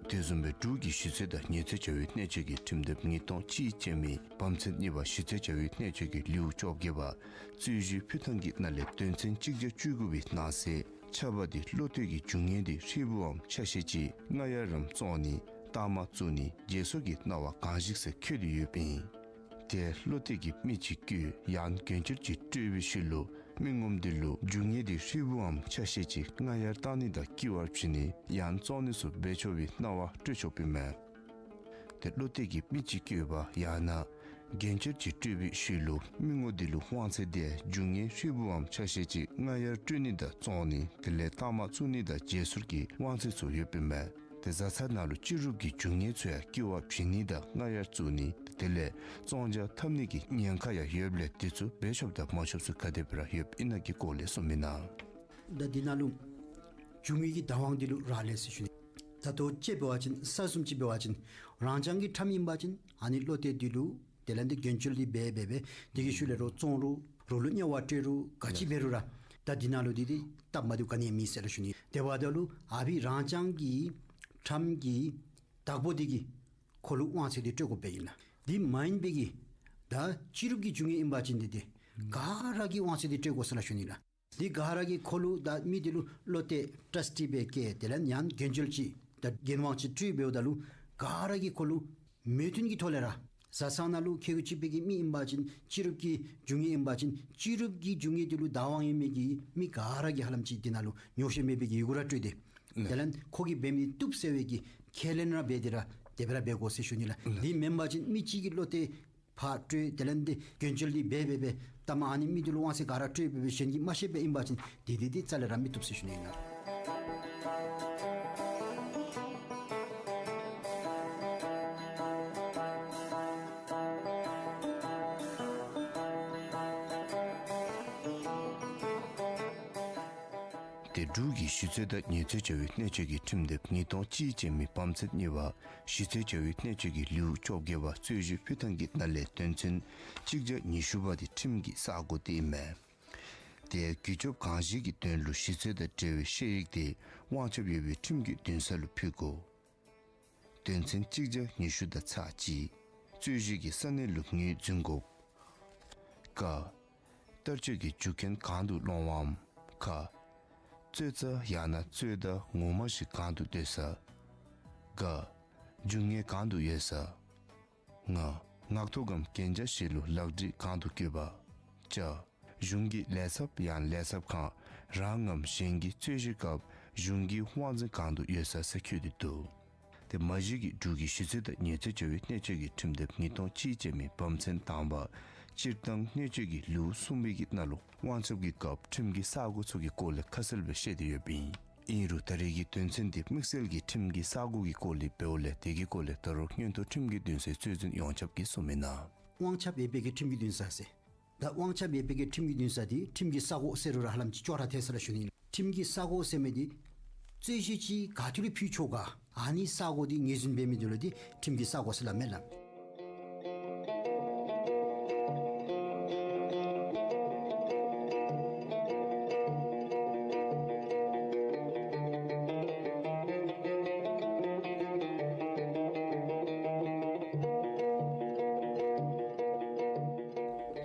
དེ་བཟུམ་སྦེ་འབྲུག་གི་ཞི་རྩོད་དང་ཉེས་རྩོད་བྱ་བའི་གནད་སྤྱོད་ཀྱི་ཁྲིམས་དེབ་ཉིས་སྟོང་གཅིག་ཅན་མའི་བབ་མཚམས་གཉིས་པ་ཞི་རྩོད་བྱ་བའི་གནད་སྤྱོད་ཀྱི་ལེའུ་བཅོ་བརྒྱད་པ་རྩོད་གཞི་ཕུལ་ཐངས་ཀྱི་ནང་ལས་དོན་ཚན་གཅིག་བརྒྱ་བཅུ་དགུ་པའི་ནང་གསེས་ཆ་བ་འདི་བློ་གཏད་ཀྱི་རྒྱུ་དངོས་འདི་ཧྲིལ་བུའམ་ཆ་ཤས་ཅིག་རྔ་གཡར་རམ་བཙོང་ནི་རྟགས་མ་བཙུགས་ནི་བརྗེ་སོར་གྱི་གནང་བ་གང་ཞིག་ཟེར་འཁོད་དེ་ཡོདཔ་ཨིན། དེ་བློ་གཏད་ཀྱི་མི་ཅིག་བཀོད་ཡང་རྒྱུན་སྤྱོད་ཅིག་སྤྲོད་པའི་ཤུལ་ལུ་མི་ངོམ་འདི་ལུ་རྒྱུ་དངོས་འདི་ཧྲིལ་བུའམ་ཆ་ཤས་ཅིག་རྔ་གཡར་བཏང་ནི་དང་སྐྱེ་བར་བྱིན་ནི་ཡང་བཙོང་ནི་ཚུ་འབད་ཆོག་པའི་གནང་བ་སྤྲོད་ཆོགཔ་ཨིན་མས། དེ་བློ་གཏད་ཀྱི་མི་ཅིག་བཀོད་པ་ཡང་ན་རྒྱུན་སྤྱོད་ཅིག་སྤྲོད་པའི་ཤུལ་ལུ་མི་ངོ་འདི་ལུ་དབང་ཚད་དེ་རྒྱུ་དངོས་ཧྲིལ་བུའམ་ཆ་ཤས་ཅིག་རྔ་གཡར་སྤྲོད་ནི་དང་བཙོང་ནི་དེ་ལས་རྟགས་མ་བཙུགས་ནི་དང་བརྗེ་སོར་གྱི་དབང་ཚད་ཚུ་ཡོདཔ་ཨིན་མས། དེ་བཟའ་ཚང་ནང་ལུ་སྐྱིད་སྡུག་གི་རྒྱུ་དངོས་ཚུ་ཡང་སྐྱེ་བར་བྱིན་ནི་དང་རྔ་གཡར་བཙུགས་ནི་དེ་ལས་བཙོང་བྱ་འཐབ་ནི་གི་ཉེན་ཁ་ཡང་ཡོདཔ་ལས་དེ་ཚུ་འབད་ཆོགཔ་དང་མ་ཆོགཔ་ཚུ་ག་དེ་སྦེ་ར་ཡོདཔ་ཨིན་ན་གི་སྐོར་ལས་གསུངས་མི་ནང་། ད་འདི་ནང་ལུ་རྒྱུ་དངོས་ཀྱི་བདག་དབང་འདི་ལུ་རག་ལས་ཟེར་ཞུ་ནི། ད་ལྟོ་དཔྱེ་འབད་བ་ཅིན་ས་བཟུམ་ཅིག་འབད་བ་ཅིན་རང་རྐྱང་གི་ཁྲམ་ཨིན་པ་ཅིན་ཨ་ནི་བློ་གཏད་འདི་ལུ་དེ་ལས་འདི་རྒྱུན་སྤྱོད་འདི་འབད་འབད་འབད་དེ་གི་ཤུལ་ལས་རོགས་བཙོང་རུང་རོགས་ལུ་དམྱལ་བ་སྤྲོད་རུང་ག་ཅི་འབད་རུང་ར་ད་འདི་ནང་ལུ་འདི་འདི་སྟབས་མ་བདེཝ་ག་ནི་ཡང་མེད་ཟེར་ར་ཞུ་ནི། དེ་འབདཝ་ད་ལུ་ཨ་ཕི་རང་རྐྱང་གི་ཁྲམ་གྱི་བདག་པོ་འདི་གིས་ཁོ་ལུ་དབང་ཚད་འདི་སྤྲོད་དགོཔ་ཨིན་ལགས། འདི་མ་ཡིན་པའི་གི་ད་སྤྱི་རུབ་ཀྱི་རྒྱུ་དངོས་ཨིན་པ་ཅིན་འདི་འདི་ག་ར་གིས་དབང་ཚད་འདི་སྤྲོད་དགོ་ཟེར་ར་ཞུ་ནི་ལགས། འདི་ག་ར་གིས་ཁོ་ལུ་ད་མི་འདི་ལུ་བློ་གཏད་ཊཱསི་ཊི་སྦེ་བཀལ་དེ་ལས་ཡང་རྒྱུན་སྤྱོད་ཅིག་ད་འགན་དབང་ཅིག་སྤྲོད་འབདཝ་ད་ལུ་ག་ར་གིས་ཁོ་ལུ་མོས་མཐུན་གྱི་ཐོག་ལས་ར་བཟའ་ཚང་ནང་ལུ་ཁེ་གི་གཅིག་པའི་གི་མི་ཨིན་པ་ཅིན་སྤྱི་རུབ་ཀྱི་རྒྱུ་དངོས་ཨིན་པ་ཅིན་སྤྱི་རུབ་ཀྱི་རྒྱུ་དངོས་འདི་ལུ་བདག་དབང་ཡོད་མི་གི་མི་ག་ར་གིས་ཧ་ལམ་ཅིག་འདི་ནང་ལུ་ཉོགས་བཤད་མེད་པའི་གི་ཡི་གུ་ར་སྤྲོད་དེ་དེ་ལས་ཁོ་གིས་འབད་མི་བཏུབ་ཟེར་བའི་གི་ཁས་ལེན་ར་འབད་དེ་ར་དེ་སྦེ་ར་འབད་དགོ་ཟེར་ཞུ་ནི་ལགས། འདི་མེན་པ་ཅིན་མི་གཅིག་གི་བློ་གཏད་ཕར་སྤྲོད་དེ་ལས་འདི་རྒྱུན་སྤྱོད་འདི་འབད་འབད་འབད་ད་མ་ཨ་ནི་མི་འདི་ལུ་དབང་ཚད་ག་ར་སྤྲོད་འབད་འབད་གཞན་གྱིས་མ་ཤེས་པའི་ཨིན་པ་ཅིན་འདི་འདི་འདི་རྩ་ལས་ར་མི་བཏུབ་ཟེར་ཞུ་ནི་ཨིན་ལགས། དེ་འབྲུག་གི་ཞི་རྩོད་དང་ཉེས་རྩོད་བྱ་བའི་གནད་སྤྱོད་ཀྱི་ཁྲིམས་དེབ་ཉིས་སྟོང་གཅིག་ཅན་མའི་བབ་མཚམས་གཉིས་པ་ཞི་རྩོད་བྱ་བའི་གནད་སྤྱོད་ཀྱི་ལེའུ་བཅོ་བརྒྱད་པ་རྩོད་གཞི་ཕུལ་ཐངས་ཀྱི་ནང་ལས་དོན་ཚན་གཅིག་བརྒྱ་ཉི་ཤུ་པ་དེ་ཁྲིམས་ཀྱི་ས་སྒོ་དེ་ཨིན་མས། དེ་ཡང་རྒུད་སྐྱོབ་གང་ཞིག་གི་དོན་ལུ་ཞི་རྩོད་དང་འབྲེལ་བའི་ཤེས་ཡིག་དེ་དབང་ཆ་ཡོད་པའི་ཁྲིམས་ཀྱི་འདུན་ས་ལུ་ཕུལ་དགོ། དོན་ཚན་གཅིག་བརྒྱ་ཉི་ཤུ་དང་ཚག་གཅིག་རྩོད་གཞི་གི་ས་གནས་ལུ་ངོས་འཛིན་དགོ། ཀ། བསྟར་སྤྱོད་ཀྱི་རྒྱུ་རྐྱེན་གང་དུ་སློང་བའམ། ཁ། རྩོད་རྩ་ཡང་ན་རྩོད་ཟླ་ངོ་མ་ཞིག་གང་དུ་སྡོད་ས། ག། རྒྱུ་དངོས་གང་དུ་ཡོད་ས། ང་། ངག་ཐོག་གམ་གན་རྒྱ་བཞི་ལུ་ལག་བྲིས་གང་དུ་བཀོད་པ། ཅ། གཞུང་གི་ལས་ཚབ་ཡང་ན་ལས་ཚབ་ཁང་རང་ངམ་གཞན་གྱི་རྩོད་གཞི་སྐབས་གཞུང་གི་དབང་འཛིན་གང་དུ་ཡོད་ས་ཟེར་བཀོད་དེ་འདུག། ཏེ་མ་གཞི་གི་འབྲུག་གི་ཞི་རྩོད་དང་ཉེས་རྩོད་བྱ་བའི་གནད་སྤྱོད་ཀྱི་ཁྲིམས་དེབ་ཉིས་སྟོང་གཅིག་ཅན་མའི་བམ་ཚན་དང་པ་སྤྱིར་བཏང་གནད་སྤྱོད་ཀྱི་ལེའུ་གསུམ་པའི་གི་ནང་ལུ་དབང་ཁྱབ་ཀྱི་སྐབས་ཁྲིམས་ཀྱི་ས་སྒོ་ཚུ་གི་སྐོར་ལས་ཁ་གསལ་སྦེ་བཤད་དེ་ཡོདཔ་ཨིན། ཨིན་རུང་ད་རེས་ཀྱི་དོན་ཚན་འདི་དམིགས་བསལ་གྱི་ཁྲིམས་ཀྱི་ས་སྒོ་གི་སྐོར་ལས་འབདཝ་ལས་དེ་གི་སྐོར་ལས་ད་རུང་མངོན་མཐོ་ཁྲིམས་ཀྱི་འདུན་སའི་རྩོད་འཛིན་ཡོངས་ཁྱབ་ཀྱིས་གསུངས་མི་ནང་། དབང་ཁྱབ་ཡོད་པའི་གི་ཁྲིམས་ཀྱི་འདུན་ས་ཟེར། ད་དབང་ཁྱབ་ཡོད་པའི་གི་ཁྲིམས་ཀྱི་འདུན་ས་འདི་ཁྲིམས་ཀྱི་ས་སྒོ་ཟེར་རུང་ར་ཧ་ལམ་ཅིག་ཅོག་ར་འཐད་ས་ར་ཞུ་ནི། ཁྲིམས་ཀྱི་ས་སྒོ་ཟེར་མི་འདི་རྩོད་གཞི་ཅིག་ག་ཏེ་ལུ་ཕུལ་ཆོག་ག། ཨ་ནི་ས་སྒོ་འདི་ངོས་འཛིན་འབད་མི་འདི་ལུ་འདི་ཁྲིམས་ཀྱི་ས་སྒོ་ཟེར་སླབ་མས་ལགས།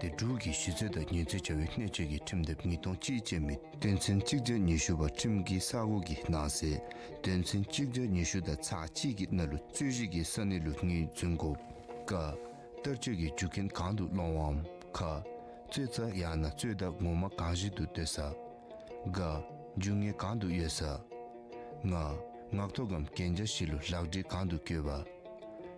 ཏེ་འབྲུག་གི་ཞི་རྩོད་དང་ཉེས་རྩོད་བྱ་བའི་གནད་སྤྱོད་ཀྱི་ཁྲིམས་དེབ་ཉིས་སྟོང་གཅིག་ཅན་མའི་དོན་ཚན་གཅིག་བརྒྱ་ཉི་ཤུ་པ་ཁྲིམས་ཀྱི་ས་སྒོ་གི་ནང་གསེས་དོན་ཚན་གཅིག་བརྒྱ་ཉི་ཤུ་དང་ཚག་གཅིག་གི་ནང་ལུ་རྩོད་གཞི་གི་ས་གནས་ལུ་ངོས་འཛིན་དགོཔ། ཀ། བསྟར་སྤྱོད་ཀྱི་རྒྱུ་རྐྱེན་གང་དུ་སློང་བའམ། ཁ། རྩོད་རྩ་ཡང་ན་རྩོད་ཟླ་ངོ་མ་གང་ཞིག་ཏུ་སྡོད་ས། ག། རྒྱུ་དངོས་གང་དུ་ཡོད་ས། ང་། ངག་ཐོག་གམ་གན་རྒྱ་བཞི་ལུ་ལག་བྲིས་གང་དུ་བཀོད་པ།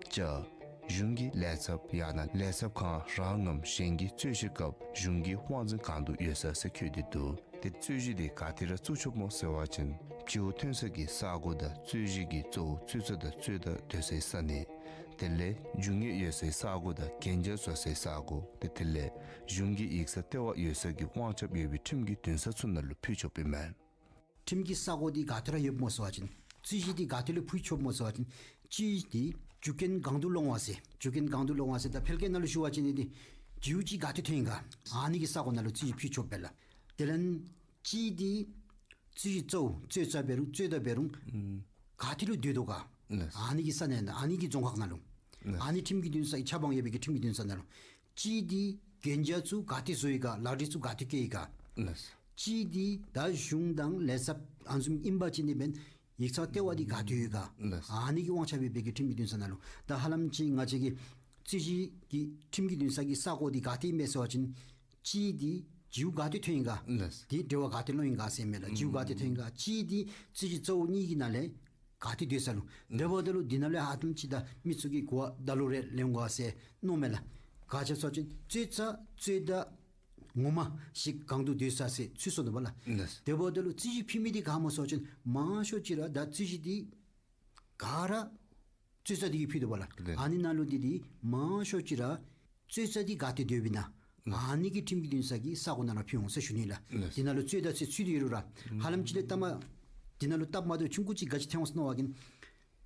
ཅ། གཞུང་གི་ལས་ཚབ་ཡང་ན་ལས་ཚབ་ཁང་རང་ངམ་གཞན་གྱི་རྩོད་གཞི་སྐབས་གཞུང་གི་དབང་འཛིན་གང་དུ་ཡོད་ས་ཟེར་བཀོད་དེ་འདུག། ཏེ་རྩོད་གཞི་དེ་ག་ཏེ་ར་བཙུགས་ཆོགཔ་སྨོ་ཟེར་བ་ཅིན་བྱེའུ་ཐོན་ས་གི་ས་སྒོ་དང་རྩོད་གཞི་གི་གཙོ་བོ་རྩོད་རྩ་དང་རྩོད་ཟླ་སྡོད་སའི་ས་གནས། དེ་ལས་རྒྱུ་དངོས་ཡོད་སའི་ས་སྒོ་དང་གན་རྒྱ་བཟོ་སའི་ས་སྒོ། ཏེ་དེ་ལས་གཞུང་གི་ཡིག་ཚང་ལྟེ་བ་ཡོད་ས་གི་དབང་ཁྱབ་ཡོད་པའི་ཁྲིམས་ཀྱི་འདུན་ས་ཚུ་ནང་ལུ་ཕུལ་ཆོགཔ་ཨིན་མས། ཁྲིམས་ཀྱི་ས་སྒོ་འདི་ག་ཏེ་ར་ཡོདཔ་སྨོ་ཟེར་བ་ཅིན་རྩོད་གཞི་འདི་ག་ཏེ་ལུ་ཕུལ་ཆོགཔ་སྨོ་ཟེར་བ་ཅིན་གཅིག་འདི་རྒྱུ་རྐྱེན་གང་དུ་སློང་བ་ཟེར། རྒྱུ་རྐྱེན་གང་དུ་སློང་བ་ཟེར་ད་ཕལ་སྐད་ནང་ལུ་ཞུ་བ་ཅིན་འདི་རྒྱུ་ཅིག་ག་ཏེ་ཐོན་ཡི་ག། ཨ་ནི་གི་ས་སྒོ་ནང་ལུ་རྩོད་གཞི་ཕུལ་ཆོགཔ་སྦེ་ལགས། དེ་ལས་གཅིག་འདི་རྩོད་གཞི་གཙོ་བོ་རྩོད་རྩ་འབད་རུང་རྩོད་ཟླ་འབད་རུང་ཨུམ་ག་ཏེ་ལུ་སྡོད་དོ་ག། ལགས། ཨ་ནི་གི་ས་གནས་ནང་ཨ་ནི་གི་རྫོང་ཁག་ནང་ལུ། ལགས། ཨ་ནི་ཁྲིམས་ཀྱི་འདུན་ས་ཆ་འབངས་ཡོད་པའི་གི་ཁྲིམས་ཀྱི་འདུན་ས་ནང་ལུ། གཅིག་འདི་གན་རྒྱ་ཚུ་ག་ཏེ་བཟོ་ཡི་ག། ལག་བྲིས་ཚུ་ག་ཏེ་བཀོད་ཡི་ག། ལགས། གཅིག་འདི་ད་གཞུང་དང་ལས་ཚབ་ཨ་ནི་བཟུམ་ཨིན་པ་ཅིན་འདི་འབདན་ཡིག་ཚང་ལྟེ་བ་འདི་ག་ཏེ་ཡོད་ག། ལགས། ཨ་ནི་གི་དབང་ཆ་ཡོད་པའི་གི་ཁྲིམས་ཀྱི་འདུན་ས་ནང་ལུ། ད་ཧ་ལམ་ཅིག་ང་བཅས་ཀྱི་རྩོད་གཞི་གི་ཁྲིམས་ཀྱི་འདུན་ས་གི་ས་སྒོ་འདི་ག་ཏེ་ཨིན་མས་ཟེར་བ་ཅིན་གཅིག་འདི་རྒྱུ་ག་ཏེ་ཐོན་ཡི་ག། ལགས། དེ་འབྲེལ་བ་ག་ཏེ་སློང་ཡི་ག་ཟེར་མས་ལགས། རྒྱུ་ག་ཏེ་ཐོན་ཡི་ག། གཅིག་འདི་རྩོད་གཞི་གཙོ་བོ་གཉིས་ཀྱི་ནང་ལས་ག་ཏེ་སྡོད་ས་ལུ། དེ་འབདཝ་ད་ལུ་འདི་ནང་ལས་ཧ་ལམ་ཅིག་ད་མི་ཚུ་གིས་གོ་བ་ད་ལོག་རེ་ལེན་དགོ་ཟེར་མནོཝ་མས་ལགས། ག་ཅི་ཟེར་བ་ཅིན་རྩོད་རྩ་རྩོད་ཟླ་ངོ་མ་ཞིག་གང་དུ་སྡོད་ས་ཟེར་ཚུད་སོ་ནུག་པ་ལགས། ལགས། དེ་འབདཝ་ད་ལུ་རྩོད་གཞི་ཕུལ་མི་འདི་ག་སྨོ་ཟེར་བ་ཅིན་མང་ཤོས་ཅིག་ར་ད་རྩོད་གཞི་འདི་ག་ར་རྩོད་རྩ་འདི་གིས་ཕུལ་དོ་པ་ལགས། ལགས། ཨ་ནི་ནང་ལུ་འདི་འདི་མང་ཤོས་ཅིག་ར་རྩོད་རྩ་འདི་ག་ཏེ་སྡོདཔ་ཨིན་ན། ལགས། ཨ་ནི་གི་ཁྲིམས་ཀྱི་འདུན་ས་གི་ས་སྒོ་ནང་ལུ་ཕུལ་འོང་ཟེར་ཞུ་ནི་ལགས། ལགས། འདི་ནང་ལུ་རྩོད་ཟླ་ཟེར་ཚུད་དེ་ཡོད་རུང་ར་ཧ་ལམ་ཅིག་ལས་ལྟ་མ་འདི་ནང་ལུ་སྟབས་མ་བདེཝ་ཆུང་ཀུ་ཅིག་ག་ཅི་ཐོན་འོང་ཟེར་མནོ་བ་ཅིན་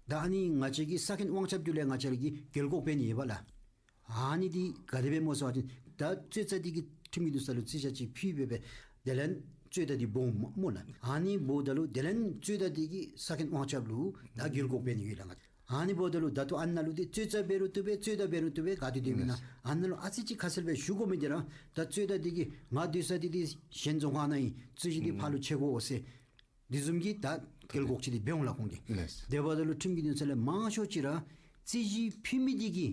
ད་ཨ་ནི་ང་བཅས་ཀྱི་ས་ཁོངས་དབང་ཆ་འདི་ལས་ང་བཅས་ར་གིས་འགན་ལྐོག་འབད་ནི་ཡོད་པ་ལགས། ཨ་ནི་འདི་ག་དེ་སྦེ་སྨོ་ཟེར་བ་ཅིན་ད་རྩོད་རྩ་འདི་གིས་ཁྲིམས་ཀྱི་འདུན་ས་ལུ་རྩོད་རྩ་ཅིག་ཕུལ་སྦེ་སྦེ་དེ་ལས་རྩོད་ཟླ་འདི་འབོ་འོང་སྨོ་ལགས། ཨ་ནི་འབོཝ་ད་ལུ་དེ་ལས་རྩོད་ཟླ་འདི་གི་ས་ཁོངས་དབང་ཆ་ལུ་ད་འགན་ལྐོག་འབད་ནི་ཡོད་ལགས། ཨ་ནི་འབདཝ་ད་ལུ་ད་ལྟོ་ཨ་ནཱ་ལུ་འདི་རྩོད་རྩ་འབད་རུང་བཏུབ་པས་རྩོད་ཟླ་འབད་རུང་བཏུབ་པས་ག་ཏེ་སྡོདཔ་ཨིན་ན། ལགས། ཨ་ནཱ་ལུ་ཨ་ཙི་ཅིག་ཁ་གསལ་སྦེ་ཞུ་དགོ་མི་འདི་ར་ད་རྩོད་ཟླ་འདི་གིས་ང་སྡོད་ས་འདི་འདི་གཞན་རྫོང་ཁག་ནང་ཨིན། རྩོད་གཞི་འདི་ཕར་ལུ་ཕྱེ་དགོ་ཟེར་འདི་བཟུམ་གྱི་ད་འགན་ལྐོག་ཅིག་འདི་འབད་འོང་ལགས་ཁོང་གིས། ལགས། དེ་འབདཝ་ད་ལུ་ཁྲིམས་ཀྱི་འདུན་ས་ལས་མང་ཤོས་ཅིག་ར་རྩོད་གཞི་ཕུལ་མི་འདི་གི་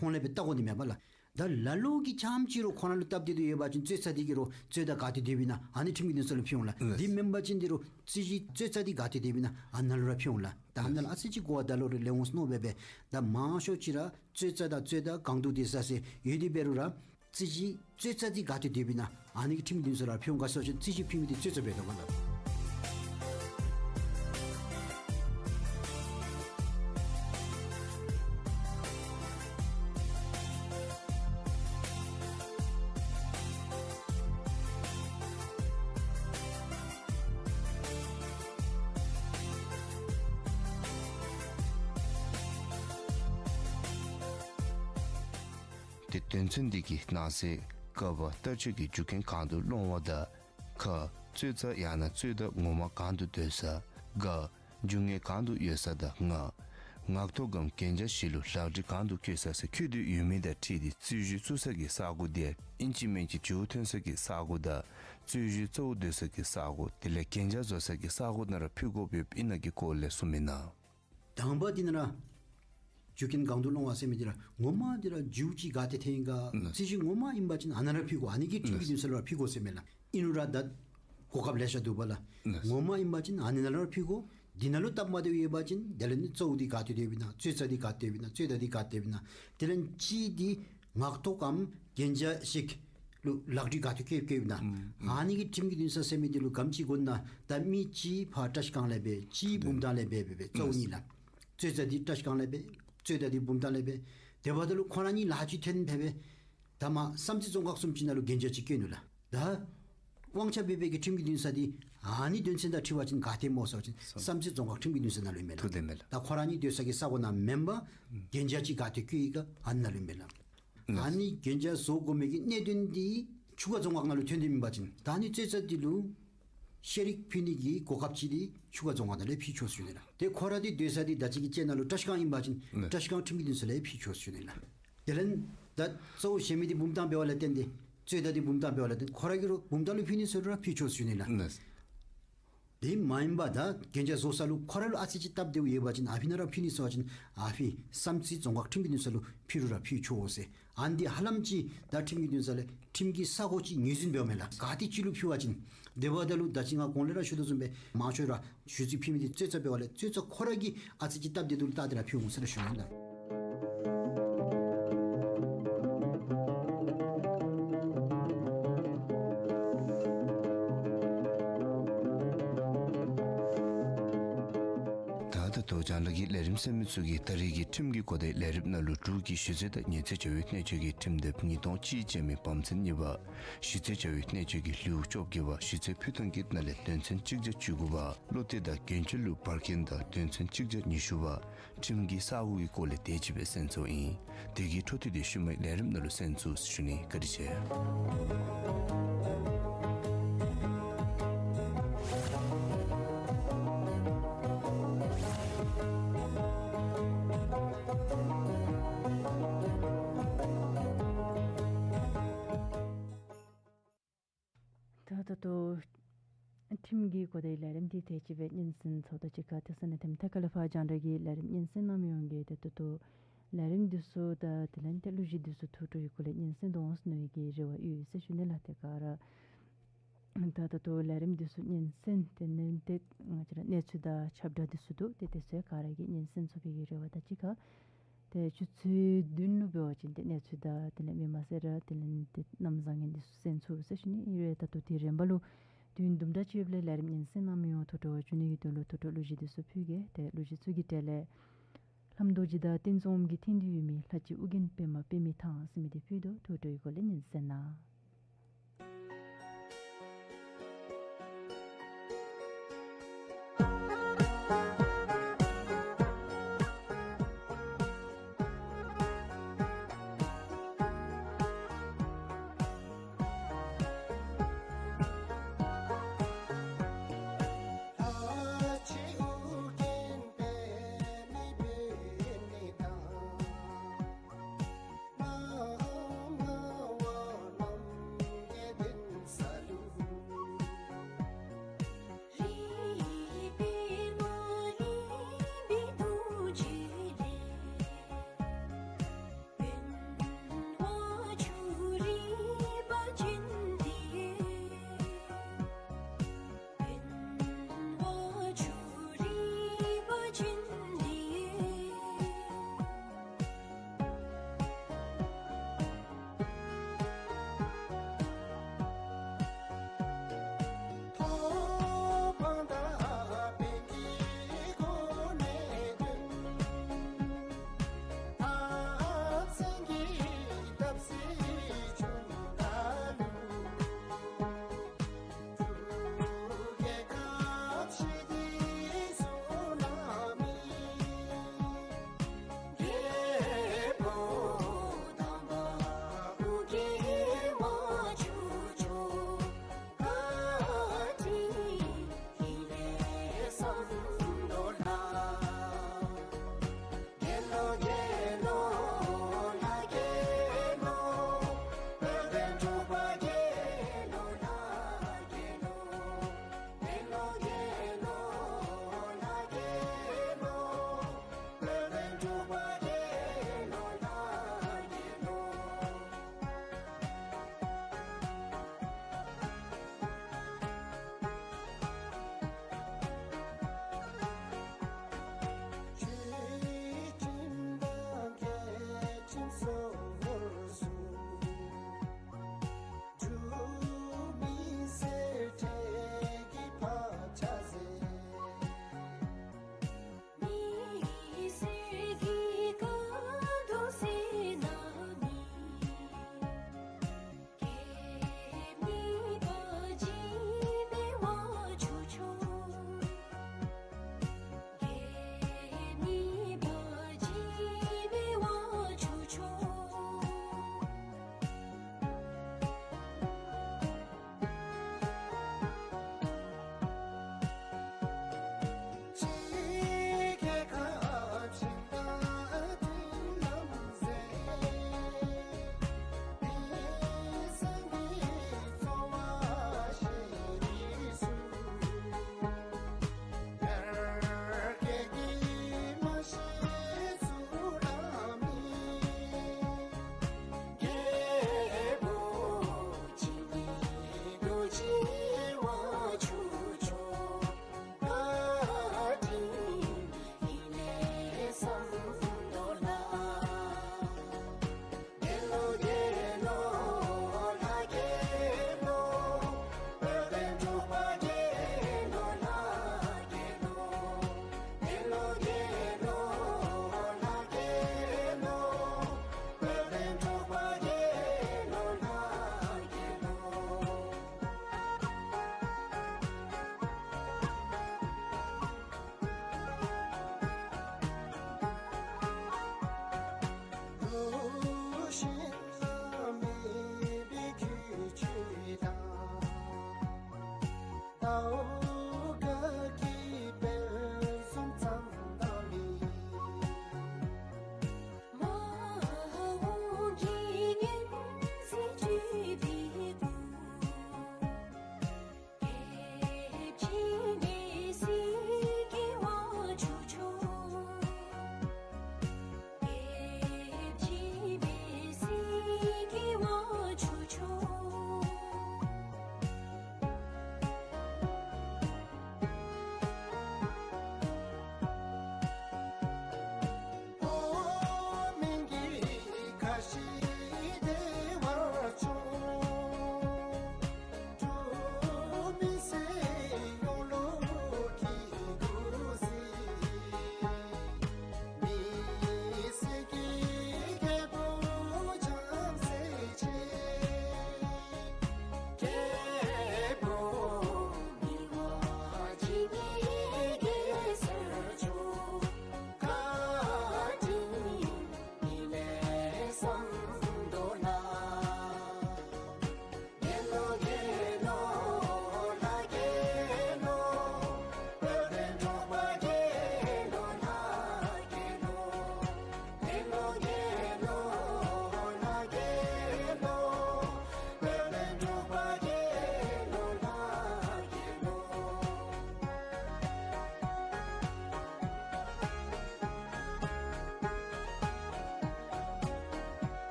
ཧོངས་ལས་སྦེ་བལྟ་དགོ་ནི་མས་པ་ལགས། ད་ལ་ལུ་གིས་རྐྱངམ་ཅིག་རུང་ཁོ་ར་ལུ་སྟབས་བདེ་སྟེ་ཡོད་པ་ཅིན་རྩོད་རྩ་འདི་གིས་རུང་རྩོད་ཟླ་ག་ཏེ་སྡོདཔ་ཨིན་ན་ཨ་ནི་ཁྲིམས་ཀྱི་འདུན་ས་ལུ་ཕུལ་འོང་ལགས། ལགས། འདི་མེན་པ་ཅིན་འདི་རུང་རྩོད་གཞི་རྩོད་རྩ་འདི་ག་ཏེ་སྡོདཔ་ཨིན་ན་ཨ་ནཱ་ལུ་ར་ཕུལ་འོང་ལགས། ད་ཨ་ནཱ་ལུ་ཨ་ཙི་ཅིག་གོ་བ་ད་ལོག་རེ་ལེན་འོང་ཟེར་མནོ་སྦེ་སྦེ་ད་མང་ཤོས་ཅིག་ར་རྩོད་རྩ་དང་རྩོད་ཟླ་གང་དུ་སྡོད་ས་ཟེར་ཡོད་དེ་འབད་རུང་ར་རྩོད་གཞི་རྩོད་རྩ་འདི་ག་ཏེ་སྡོདཔ་ཨིན་ན་ཨ་ནི་གི་ཁྲིམས་ཀྱི་འདུན་ས་ལུ་ཕུལ་འོང་ག་ཟེར་བ་ཅིན་རྩོད་གཞི་ཕུལ་མི་འདི་རྩོད་རྩ་འབད་དོ་ག་ལགས། ཏེ་དོན་ཚན་འདི་གི་ནང་གསེས་ཀ་པ་བསྟར་སྤྱོད་ཀྱི་རྒྱུ་རྐྱེན་གང་དུ་སློང་བ་དང་། ཁ། རྩོད་རྩ་ཡང་ན་རྩོད་ཟླ་ངོ་མ་གང་དུ་སྡོད་ས། ག། རྒྱུ་དངོས་གང་དུ་ཡོད་ས་དང་། ང་། ངག་ཐོག་གམ་གན་རྒྱ་བཞི་ལུ་ལག་བྲིས་གང་དུ་བཀོད་ས་ཟེར་བཀོད་དེ་ཡོད་མི་དང་འཁྲིལ་ཏེ་རྩོད་གཞི་བཙུགས་ས་གི་ས་སྒོ་འདི་ཨིན་ཅི་མིན་ཅི་བྱེའུ་ཐོན་ས་གི་ས་སྒོ་དང་རྩོད་གཞི་གཙོ་བོ་སྡོད་ས་གི་ས་སྒོ་དེ་ལས་གན་རྒྱ་བཟོ་ས་གི་ས་སྒོ་ནང་ར་ཕུལ་དགོཔ་ཡོདཔ་ཨིན་ན་གི་སྐོར་ལས་གསུངམ་ཨིན་ན། དང་པ་འདི་ནང་ར་ རྒྱུ་རྐྱེན་གང་དུ་སློང་བ་ཟེར་མི་འདི་ར་ངོ་མ་འདི་ར་རྒྱུ་ཅིག་ག་ཏེ་ཐོན་ཡི་ག། ལགས། རྩོད་གཞི་ངོ་མ་ཨིན་པ་ཅིན་ཨ་ནཱ་ར་ཕུལ་དགོ། ཨ་ནི་གི་ཁྲིམས་ཀྱི་ལགས། འདུན་ས་ལུ་ར་ཕུལ་དགོ་ཟེར་མས་ལགས། ཨིན་རུང་ར་ད་གོ་སྐབས་ལེ་ཤ་འདུག་པ་ལགས། ལགས། ངོ་མ་ཨིན་པ་ཅིན་ཨ་ནི་ནང་ལུ་ར་ཕུལ་དགོ། འདི་ནང་ལུ་སྟབས་མ་བདེཝ་ཡོད་པ་ཅིན་དེ་ལས་ནི་གཙོ་བོ་འདི་ག་ཏེ་སྡོདཔ་ཨིན་ན། རྩོད་ཟ་འདི་ག་ཏེ་སྡོདཔ་ཨིན་ན། རྩོད་ཟླ་འདི་ག་ཏེ་སྡོདཔ་ཨིན་ན། དེ་ལས་གཅིག་འདི་ངག་ཐོག་གམ་གན་རྒྱ་ཞིག་ལུ་ལག་བྲིས་ག་ཏེ་བཀོད་བཀོདཔ་ཨིན་ན། ཨུམ། ཨ་ནི་གི་ཁྲིམས་ཀྱི་འདུན་ས་ཟེར་མི་འདི་ལུ་ག་དེམ་ཅིག་དགོ་ན། ད་མི་གཅིག་ཕར་བཀྲ་ཤིས་སྒང་ལས་འབད། གཅིག་བུམ་ཐང་ལས་འབད་འབད་འབད་གཙོ་བོ་གཉིས་ལགས། རྩོད་ཟ་འདི་བཀྲ་ཤིས་སྒང་ལས་འབད། རྩོད་ཟླ་འདི་བུམ་ཐང་ལས་འབད། དེ་འབདཝ་ད་ལུ་ཁོང་ར་གཉིས་ལཱ་ཅིག་འཐོན་འབད་འབད། ད་མར་བསམ་རྩེ་རྫོང་ཁག་བཟུམ་ཅིག་ནང་ལུ་གན་རྒྱ་ཅིག་བཀོད་ནུག་ལགས། ད་དབང་ཆ་འབད་འབད་གི་ཁྲིམས་ཀྱི་འདུན་ས་འདི་ཨ་ནི་དོན་ཚན་དང་འཁྲིལ་བ་ཅིན་ག་ཏེ་སྨོ་ཟེར་བ་ཅིན་བསམ་རྩེ་རྫོང་ཁག་ཁྲིམས་ཀྱི་འདུན་ས་ནང་ལུ་ཨིན་མས་ལགས། ཐུགས་བདེན་མས་ལགས། ད་ཁོང་ར་གཉིས་སྡོད་ས་གི་ས་གོ་ནང་མེན་པར་གན་རྒྱ་ཅིག་ག་ཏེ་བཀོད་ཡི་ག་ཨ་ནཱ་ལུ་ཨིན་མས་ལགས། ཨ་ནི་གན་རྒྱ་བཟོ་དགོ་མི་གི་གནད་དོན་འདི་ཆུ་ཁ་རྫོང་ཁག་ནང་ལུ་ཐོན་ཏེ་མེན་པ་ཅིན་ད་ཨ་ནི་རྩོད་ཟ་འདི་ལུ་ཤེས་རིག་ཕུལ་ནི་གི་གོ་སྐབས་ཅིག་འདི་ཆུ་ཁ་རྫོང་ཁག་ནང་ལས་ཕུལ་ཆོག་ཟེར་ཞུ་ནི་ལགས། ཏེ་ཁོ་ར་འདི་སྡོད་ས་འདི་ད་ཅི་གི་ཅིག་ནང་ལུ་བཀྲ་ཤིས་སྒང་ཨིན་པ་ཅིན་ལགས། བཀྲ་ཤིས་སྒང་ཁྲིམས་ཀྱི་འདུན་ས་ལས་ཕུལ་ཆོག་ཟེར་ཞུ་ནི་ལགས། དེ་ལས་ད་གཙོ་བོ་གཞན་མི་འདི་བུམ་ཐང་འབདཝ་ལས་བརྟེན་ཏེ་རྩོད་ཟླ་འདི་བུམ་ཐང་འབདཝ་ལས་བརྟེན་ཁོ་ར་གིས་རུང་བུམ་ཐང་ལུ་ཕུལ་ནི་ཟེར་རུང་ར་ཕུལ་ཆོག་ཟེར་ཞུ་ནི་ལགས། ལགས། དེ་མ་ཡིན་པར་ད་གན་རྒྱ་བཟོ་ས་ལུ་ཁོ་ར་ལུ་ཨ་ཙི་ཅིག་སྟབས་བདེཝ་ཡོད་པ་ཅིན་ཨ་ཕི་ནང་ར་ཕུལ་ནི་ཟེར་བ་ཅིན་ཨ་ཕི་བསམ་རྩེ་རྫོང་ཁག་ཁྲིམས་ཀྱི་འདུན་ས་ལུ་ཕུལ་རུང་ར་ཕུལ་ཆོག་ཟེར། ཨ་ནི་འདི་ཧ་ལམ་ཅིག་ད་ཁྲིམས་ཀྱི་འདུན་ས་ལས་ཁྲིམས་ཀྱི་ས་གོ་ཅིག་ངོས་འཛིན་འབདཝ་མས་ལགས། ག་ཏེ་ཅིག་ལུ་ཕུལ་བ་ཅིན། དེ་འབདཝ་ད་ལུ་ད་ཅི་ང་གོང་ལས་ར་ཞུ་དོ་བཟུམ་སྦེ་མང་ཤོས་ར་ཞུ་ཚིག་ཕུལ་མི་འདི་རྩོད་ཟ་འབདཝ་ལས་རྩོད་ཟ་ཁོ་ར་གིས་ཨ་ཙི་ཅིག་སྟབས་བདེ་འདུག་ལུ་བལྟ་སྟེ་ར་ཕུལ་འོང་ཟེར་ར་ཞུ་ནི་ལགས། ད་ད་ལྟོ་རྒྱང་བསྒྲགས་ཀྱི་ལས་རིམ་གསན་མི་ཚུ་གིས་ད་རེས་ཀྱི་ཁྲིམས་ཀྱི་གོ་བརྡའི་ལས་རིམ་ནང་ལུ་འབྲུག་གི་གཞི་རྩའི་དང་ཉེས་རྩའི་བྱ་བའི་གནད་སྤྱོད་ཀྱི་ཁྲིམས་དེབ་ཉིས་སྟོང་གཅིག་ཅན་མའི་བམ་ཚན་གཉིས་པ། གཞི་རྩའི་བྱ་བའི་གནད་སྤྱོད་ཀྱི་ལེའུ་བཅོ་བརྒྱད་པ། གཞི་རྩའི་ཕུལ་བཏང་གི་ནང་ལས་དོན་ཚན་གཅིག་བརྒྱ་བཅུ་དགུ་པ། བློ་གཏད་དང་འགན་བཅོལ་ལུ་འབར་མཁན་དང་དོན་ཚན་གཅིག་བརྒྱ་ཉི་ཤུ་པ། ཁྲིམས་ཀྱི་ས་གོ་གི་སྐོར་ལས་དེ་ཅིག་སྦེ་གསན་ཚུགས་ཨིན། དེ་གི་འཕྲོ་མཐུད་དེ་ཤུལ་མའི་ལས་རིམ་ནང་ལུ་གསན་ཚུགས་ཟེར་ཞུ་ནི། བཀའ་དྲིན་ཆེ། ད་ད་ལྟོ་ཁྲིམས་ཀྱི་གོ་བརྡའི་ལས་རིམ་འདི་དེ་ཅིག་སྦེ་སྙན་གསན་ཚརཝ་དང་གཅིག་ཁར་ཏེ་ས་གནས་དེམ་ཐད་ཁ་ལས་ཕར་རྒྱང་བསྒྲགས་ཀྱི་ལས་རིམ་སྙན་གསན་གནང་མི་ཡོངས་ཀྱིས་ཏེ་ད་ལྟོ་ལས་རིམ་འདི་ཚུ་དང་དེ་ལས་ཏེ་གླུ་གཞས་འདི་ཚུ་ཐུགས་སྤྲོ་ཡི་སྒོ་ལས་སྙན་གསན་འདོང་ཟེར་མནོ་བའི་གི་རེ་བ་ཡོད་ཟེར་ཞུ་ནི་ལགས། ཏེ་ག་ར་ད་ད་ལྟོ་ལས་རིམ་འདི་ཚུ་སྙན་གསན་དེ་ལས་ཏེ་ང་བཅས་ར་གནས་ཚུལ་དང་ཁྱབ་བསྒྲགས་འདི་ཚུ་འདུག། ཏེ་དེ་ཚུ་ག་ར་གིས་སྙན་གསན་ཚུགས་པའི་གི་རེ་བ་དང་གཅིག་ཁར་ཏེ་ཆུ་ཚོད་བདུན་ལུ་འབད་བ་ཅིན་ཏེ་གནས་ཚུལ་དང་དེ་ལས་མི་མང་སེར་དེ་ལས་ཏེ་གནམ་བཟང་ངན་འདི་ཚུ་གསན་ཚུགས་ཟེར་ཞུ་ནི། ཨིན་རུང་ད་ལྟོ་དེ་རན་པ་ལུ་དུས་ཡུན་དུམ་གྲ་ཅིག་ཡོདཔ་ལས་ལས་རིམ་སྙན་གསན་གནང་མི་ཡོངས་ཐུགས་སྤྲོ་བ་འཇུ་ནི་གི་དོན་ལུ་ཐུགས་སྤྲོ་གླུ་གཞས་འདི་ཚུ་ཕུལ་གེ། ཏེ་གླུ་གཞས་ཚུ་གི་གྲས་ལས་ལྷ་མོ་རྡོ་རྗེ་དང་བསྟན་འཛིན་ཨོམ་གྱིས་འཐེན་ཏེ་ཡོད་མི་ལྷ་གཅིག་ཨོ་རྒྱན་པདྨ་པདྨའི་ཐང་ཟེར་མི་འདི་ཕུལ་དོ། ཐུགས་སྤྲོ་གི་སྒོ་ལས་སྙན་གསན་གནང་།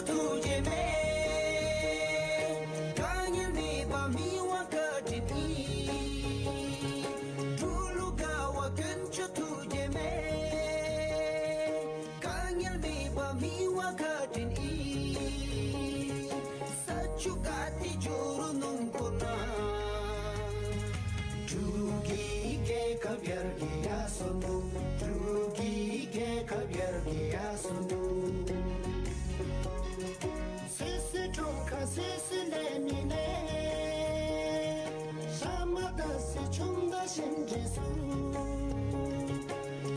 ཐུགས་རྗེ་མེད། དཀའ་ངལ་མེད་པ་མི་དབང་བཀའ་དྲིན་ཨིན། འབྲུག་ལུ་དགའ་བ་དཀོན་མཆོག་ཐུགས་རྗེ་མེད། དཀའ་ངལ་མེད་པ་མི་དབང་བཀའ་དྲིན་ཨིན། ས་ཆུ་ག་ཏེ་འགྱོ་རུང་སྣུམ་འཁོར་ནང་འབྲུག་གི་རྒྱལ་ཁབ་ཡར་རྒྱས་ཡར་སོ་ནུག། འབྲུག་གི་རྒྱལ་ཁབ་ཡར་རྒྱས་ཡར་སོ་ནུག། སོ་སོའི་ཁྲོམ་ཁར་སོ་སོ་ལས་མི་ལས། ཤ་མ་དང་སི་ཆུམ་དང་ཤིང་འབྲས་སུ།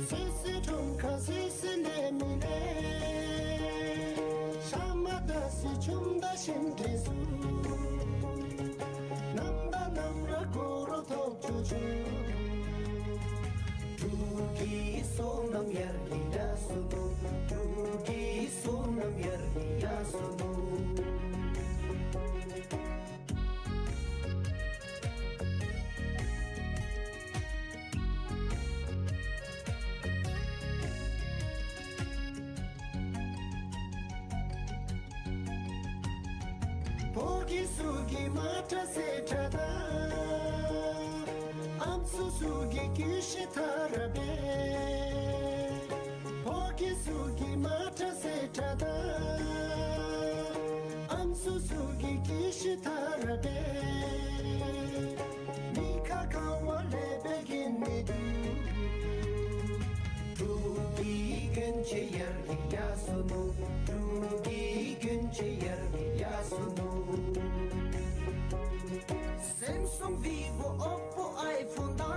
སོ་སོའི་ཁྲོམ་ཁར་སོ་སོ་ལས་མི་ལས། ཤ་མ་དང་སི་ཆུམ་དང་ཤིང་འབྲས་སུ། ནམ་དང་ནམ་ར་གོ་རོ་ཐོབ་ཅོག་ཅོག། འབྲུག་གི་སོ་ནམ་ཡར་རྒྱས་ཡར་སོ་ནུག། འབྲུག་གི་སོ་ནམ་ཡར་རྒྱས་ཡར་སོ་ནུག། ཕོ་སྐྱེས་ཚུ་གིས་མ་ཏྲ་སེ་ཏྲ་དང་། ཨམ་སྲུ་ཚུ་གིས་ཀུ་ཤུ་ཐ་ར་འབད། ཕོ་སྐྱེས་ཚུ་གིས་མ་ཏྲ་སེ་ཏྲ་དང་། ཨམ་སྲུ་ཚུ་གིས་ཀུ་ཤུ་ཐ་ར་འབད། མི་ཁ་གང་བ་ལས་འབད་གིན་མི་འདུག། འབྲུག་གི་གྱོན་ཆས་ཡར་རྒྱས་ཡར་སོ་ནུག། འབྲུག་གི་གྱོན་ཆས་ཡར་རྒྱས་ཡར་སོ་ནུག། སེམ་སུང་བི་བོ་ཨོ་པོ་ཨའི་ཕོན་དང་།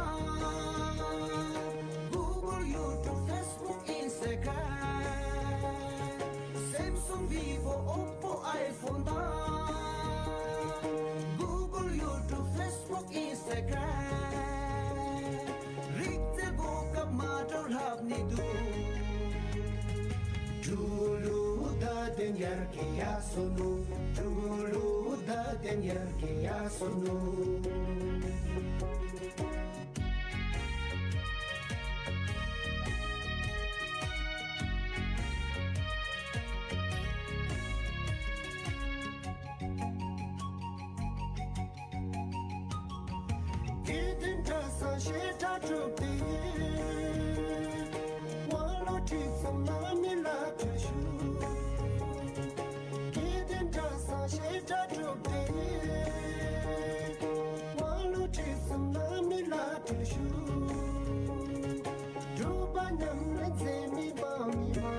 གུ་གཱལ་ཡུ་ཊུབ་ཕེསི་བུཀ་ཨིནསི་ཊ་གཱརམ། སེམ་སུང་བི་བོ་ཨོ་པོ་ཨའི་ཕོན་དང་། གུ་གཱལ་ཡུ་ཊུབ་ཕེསི་བུཀ་ཨིནསི་ཊ་གཱརམ། རིག་རྩལ་གོ་སྐབས་མ་འདྲཝ་ལྷབ་ནི་འདུག། འབྲུག་ལུ་བརྡ་དོན་ཡར་རྒྱས་ཡར་སོ་ནུག། འབྲུག་ལུ་བརྡ་དོན་ཡར་རྒྱས་ཡར་སོ་ནུག། དགེ་ལྡན་གྲྭ་ཚང་བཤད་གྲྭ་དྲུག་སྡེ། དབང་ལུང་ཁྲིད་གསུམ་གནང་མི་ལ་འཐུས་ཞུ། དགེ་ལྡན་གྲྭ་ཚང་བཤད་གྲྭ་དྲུག་སྡེ། དབང་ལུང་ཁྲིད་གསུམ་གནང་མི་ལ་འཐུས་ཞུ། སྒྲུབ་པ་ཉམས་ལེན་མཛད་མི་མང་མི་མང་།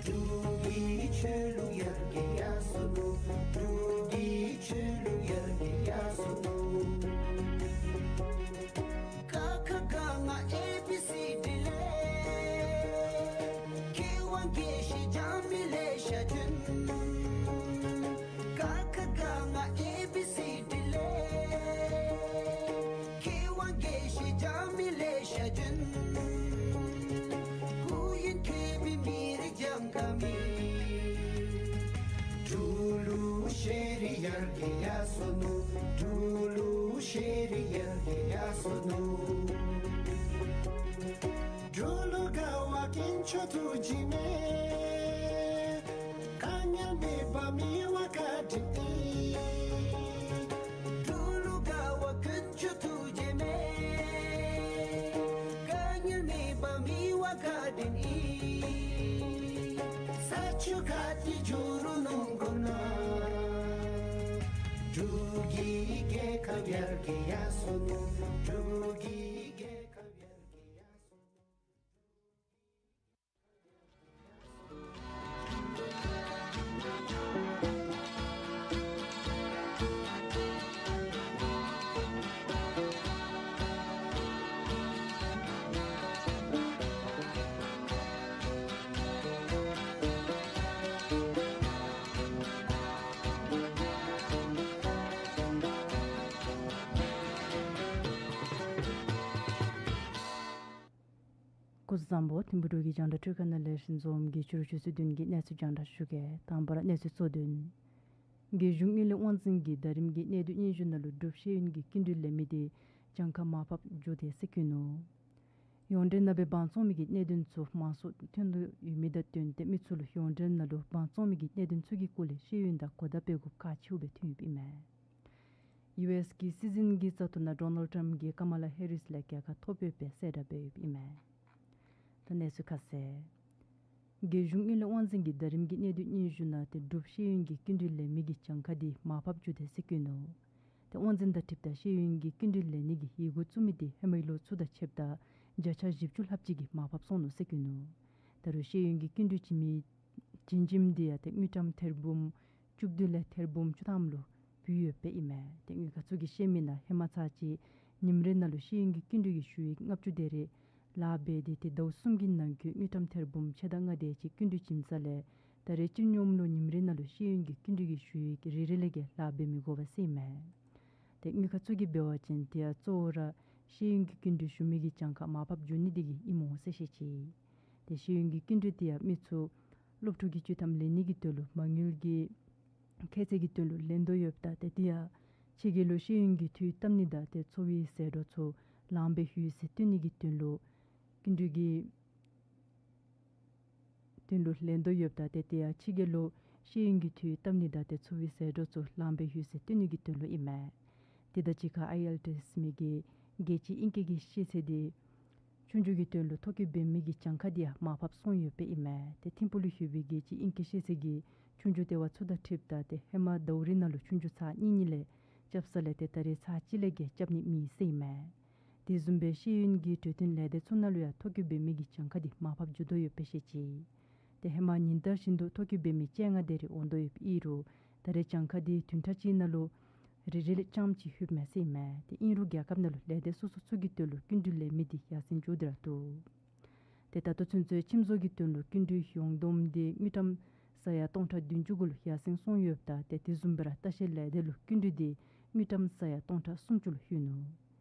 འབྲུག་གི་ཆོས་ལུགས་ཡར་རྒྱས་ཡར་སོ་ནུག། འབྲུག་གི་ཆོས་ལུགས་ཡར་རྒྱས་ཡར་སོ་ནུག། ཀ་ཁ་ག་ང་ཨེ་བི་སི་ཌི་ལས། མཁས་དབང་དགེ་བཤེས་འཇམ་དབྱངས་ལེ་ཤ་བྱོན། ཀ་ཁ་ག་ང་ཨེ་བི་སི་ཌི་ལས། མཁས་དབང་དགེ་བཤེས་འཇམ་དབྱངས་ལེ་ཤ་བྱོན། སྐུ་ཡོན་མཁས་པའི་མི་རིགས་འཇམ་དཀར་མི། འབྲུག་ལུ་ཤེས་རིག་ཡར་རྒྱས་ཡར་སོ་ནུག། འབྲུག་ལུ་ཤེས་རིག་ཡར་རྒྱས་ཡར་སོ་ནུག། འབྲུག་ལུ་དགའ་བ་དཀོན་མཆོག་ཐུགས་རྗེ་མེད། དཀའ་ངལ་མེད་པ་མི་དབང་བཀའ་དྲིན་ཨིན། འབྲུག་ལུ་དགའ་བ་དཀོན་མཆོག་ཐུགས་རྗེ་མེད། དཀའ་ངལ་མེད་པ་མི་དབང་བཀའ་དྲིན་ཨིན། ས་ཆུ་ག་ཏེ་འགྱོ་རུང་སྣུམ་འཁོར་ནང་། འབྲུག་གི་རྒྱལ་ཁབ་ཡར་རྒྱས་ཡར་སོ་ནུག། འབྲུག་གི་རྒྱལ་ཁབ་ཡར་རྒྱས་ཡར་སོ་ནུག། སྐུ་གཟུགས་བཟང་པོ། ཐིམ་ཕུ་འབྲུག་གི་རྒྱང་བསྒྲགས་འཕྲུལ་ཁང་ནང་ལས་རིན་འཛོམས་ཀྱིས་ཕྱི་རུ་ཆུ་ཚོད་བདུན་གྱི་གནས་ཚུལ་རྒྱང་བསྒྲགས་ཞུ་གེ། དང་པ་ར་གནས་ཚུལ་གཙོ་དོན། རྒྱལ་གཞུང་དངུལ་ལས་དབང་འཛིན་གྱིས་ཟླ་རིམ་གྱི་གནད་དོན་སྙན་ཞུ་ནང་ལུ་སྒྲུབ་ཤེས་ཡོན་གྱི་སྐྱིན་འགྲུལ་ལེན་མི་དེ་གྱངས་ཁ་མར་ཕབ་འགྱོ་དེས་ཟེར་བཀོད་ནུག། ཡོངས་འབྲེལ་ནང་སྦེ་འབངས་བཙོང་མི་གི་གནད་དོན་ཚུ་མང་སུ་ཐོན་དོ་ཡོད་མི་དང་བསྟུན་ཏེ་མི་ཚུ་ལུ་ཡོངས་འབྲེལ་ནང་ལུ་འབངས་བཙོང་མི་གི་གནད་དོན་ཚུ་གི་སྐོར་ལས་ཤེས་ཡོན་དང་གོ་བརྡ་སྤེལ་དགོཔ་ཁག་ཆེཝ་སྦེ་ཐོན་ཡོདཔ་ཨིན་མས། ཡུ་ཨེསི་གི་སྲིད་འཛིན་གྱི་བཙག་འཐུ་ནང་ཌོ་ནལ་ཊམཔ་གིས་ཀ་མ་ལ་ཧེ་རིསི་ལས་རྒྱལ་ཁ་ཐོབ་ཡོདཔ་སྦེ་གསལ་བསྒྲགས་འབད་ཡོདཔ་ཨིན་མས། ད་གནས་ཚུལ་ཁ་གསལ། རྒྱལ་གཞུང་དངུལ་ལས་དབང་འཛིན་གྱིས་ཟླ་རིམ་གྱི་གནད་དོན་སྙན་ཞུ་ནང་ཏེ་འབྲུགཔ་ཤེས་ཡོན་གྱི་སྐྱིན་འགྲུལ་ལེན་མི་གི་གྱངས་ཁ་འདི་མར་ཕབ་འགྱོ་དེས་ཟེར་བཀོད་ནུག། ཏེ་དབང་འཛིན་དང་འཁྲིལཝ་ད་ཤེས་ཡོན་གྱི་སྐྱིན་འགྲུལ་ལེན་ནི་གི་ཡི་གུ་བཙུགས་མི་འདི་ཧེ་མའི་ལོ་ཚུ་དང་ཕྱདཔ་ད་བརྒྱ་ཆ་བཞི་བཅུ་ལྷགཔ་ཅིག་གིས་མར་ཕབ་སོང་ནུག་ཟེར་བཀོད་ནུག། ད་རུང་ཤེས་ཡོན་གྱི་སྐྱིན་འགྲུལ་བྱིན་མི་བྱིན་བྱིནམ་འདི་ཡང་ཏེ་དངུལ་ཀྲམ་ཐེར་འབུམ་བཅུ་བདུན་ལས་ཐེར་འབུམ་བཅུ་ཐམ་ལུ་བུད་ཡོདཔ་སྦེ་ཨིན་མས། ཏེ་དངུལ་ཁང་ཚུ་གིས་བཤད་མི་ནང་ཧེ་མ་ཚར་གཅིག་ཉིནམ་རེ་ནང་ལུ་ཤེས་ཡོན་གྱི་སྐྱིན་འགྲུལ་གྱི་ཞུ་ཡིག་ལྔ་བཅུ་དེ་རེ་ལཱ་འབད་དེ་ཏེ་ཟླཝ་གསུམ་གྱི་ནང་འཁོད་དངུལ་ཀྲམ་ཐེར་འབུམ་ཕྱེད་དང་ལྔ་དེ་ཅིག་སྐྱིན་འགྲུལ་བྱིན་ས་ལས་ད་རེས་སྤྱིར་སྙོམས་ལུ་ཉིནམ་རེ་ནང་ལུ་ཤེས་ཡོན་གྱི་སྐྱིན་འགྲུལ་གྱི་ཞུ་ཡིག་རེ་རེ་ལས་བརྒལ་ལཱ་འབད་མི་དགོ་པས་ཟེར་ཨིན་མས། ཏེ་དངུལ་ཁང་ཚུ་གིས་འབད་བ་ཅིན་དེ་ཡང་གཙོ་བོ་ར་ཤེས་ཡོན་གྱི་སྐྱིན་འགྲུལ་ཞུ་མི་གི་གྱངས་ཁ་མར་ཕབ་འགྱོ་ནི་དེ་གིས་ཨིནམ་འོང་ཟེར་བཤད་ཅི། ཏེ་ཤེས་ཡོན་གྱི་སྐྱིན་འགྲུལ་དེ་ཡང་མི་ཚུ་སློབ་ཕྲུག་གི་བཅོས་ཐབས་ལེན་ནི་གི་དོན་ལུ་མ་དངུལ་གྱི་ཁྱད་ཚད་ཀྱི་དོན་ལུ་ལེན་དོ་ཡོདཔ་ད་ཏེ་དེ་ཡང་ཕྱི་རྒྱལ་ལུ་ཤེས་ཡོན་གྱི་འཐུས་བཏབ་ནི་དང་ཏེ་འཚོ་བའི་ཟད་འགྲོ་ཚུ་ལངམ་སྦེ་ལྷོད་ཡི་ཟེར་སྟོན་ནི་གི་དོན་ལུ་སྐྱིན་འགྲུལ་གྱི་དོན་ལུ་ལེན་དོ་ཡོདཔ་ད་ཏེ་དེ་ཡང་ཕྱི་རྒྱལ་ལུ་ཤེས་ཡོན་གྱི་འཐུས་བཏབ་ནི་དང་ཏེ་འཚོ་བའི་ཟད་འགྲོ་ཚུ་ལངམ་སྦེ་ལྷོད་ཡི་ཟེར་སྟོན་ནི་གི་དོན་ལུ་ཨིན་མས། དེ་དང་གཅིག་ཁར་ཨའི་ཨེལ་ཊི་ཨེསི་མི་གི་རྒྱལ་སྤྱིའི་ཨིང་སྐད་ཀྱི་ཤེས་ཚད་དེ་ཆོས་རྒྱུགས་ཀྱི་དོན་ལུ་ཐོ་བཀོད་འབད་མི་གི་གྱངས་ཁ་དེ་ཡང་མར་ཕབ་སོང་ཡོདཔ་སྦེ་ཨིན་མས། ཏེ་ཐིམ་ཕུག་ལུ་ཡོད་པའི་རྒྱལ་སྤྱིའི་ཨིང་སྐད་ཤེས་ཚད་ཀྱི་ཆོས་རྒྱུགས་ལྟེ་བ་ཚུ་དང་འཁྲིལཝ་ད་ཏེ་ཧེ་མ་ཟླཝ་རེ་ནང་ལུ་ཆོས་རྒྱུགས་ཚར་གཉིས་གཉིས་ལས་རྐྱབ་ས་ལས་ཏེ་ད་རེས་ཚར་གཅིག་ལས་བརྒལ་རྐྱབ་ནི་མེད་ཟེར་ཨིན་མས། དེ་བཟུམ་སྦེ་ཤེས་ཡོན་གྱི་གྲོས་བསྟུན་ལས་སྡེ་ཚུ་ནང་ལུ་ཡང་ཐོ་བཀོད་འབད་མི་གི་གྱངས་ཁ་དེ་མར་ཕབ་འགྱོ་དོ་ཡོདཔ་སྦེ་བཤད་ཅི། ཏེ་ཧེ་མ་ཉིན་ལྟར་བཞིན་དུ་ཐོ་བཀོད་འབད་མི་བཅོ་ལྔ་དེ་རེ་འོང་དོ་ཡོདཔ་ཨིན་རུང་ད་རེས་གྱངས་ཁ་དེ་བདུན་ཕྲག་གཅིག་ནང་ལུ་རེ་རེ་ལས་རྐྱངམ་ཅིག་ལྷོདཔ་མས་ཟེར་ཨིན་མས། ཏེ་ཨིན་རུང་རྒྱལ་ཁབ་ནང་ལུ་ལས་སྡེ་སོ་སོ་ཚུ་གི་དོན་ལུ་སྐྱིན་འགྲུལ་ལེན་མི་དེ་ཡར་སེང་འགྱོ་སྟེ་ར་འདུག། ཏེ་ད་ལྟོ་ཚུན་ཚོད་ཁྱིམ་བཟོ་གི་དོན་ལུ་སྐྱིན་འགྲུལ་ཡོངས་བསྡོམས་དེ་དངུལ་ཀྲམ་ས་ཡ་སྟོང་ཕྲག་བདུན་ཅུ་གུ་ལུ་ཡར་སེང་སོང་ཡོདཔ་ད་ཏེ་དེ་བཟུམ་སྦེ་ར་ལྟ་བཤལ་ལས་སྡེ་ལུ་སྐྱིན་འགྲུལ་དེ་དངུལ་ཀྲམ་ས་ཡ་སྟོང་ཕྲག་སུམ་ཅུ་ལུ་ལྷོད་ནུག།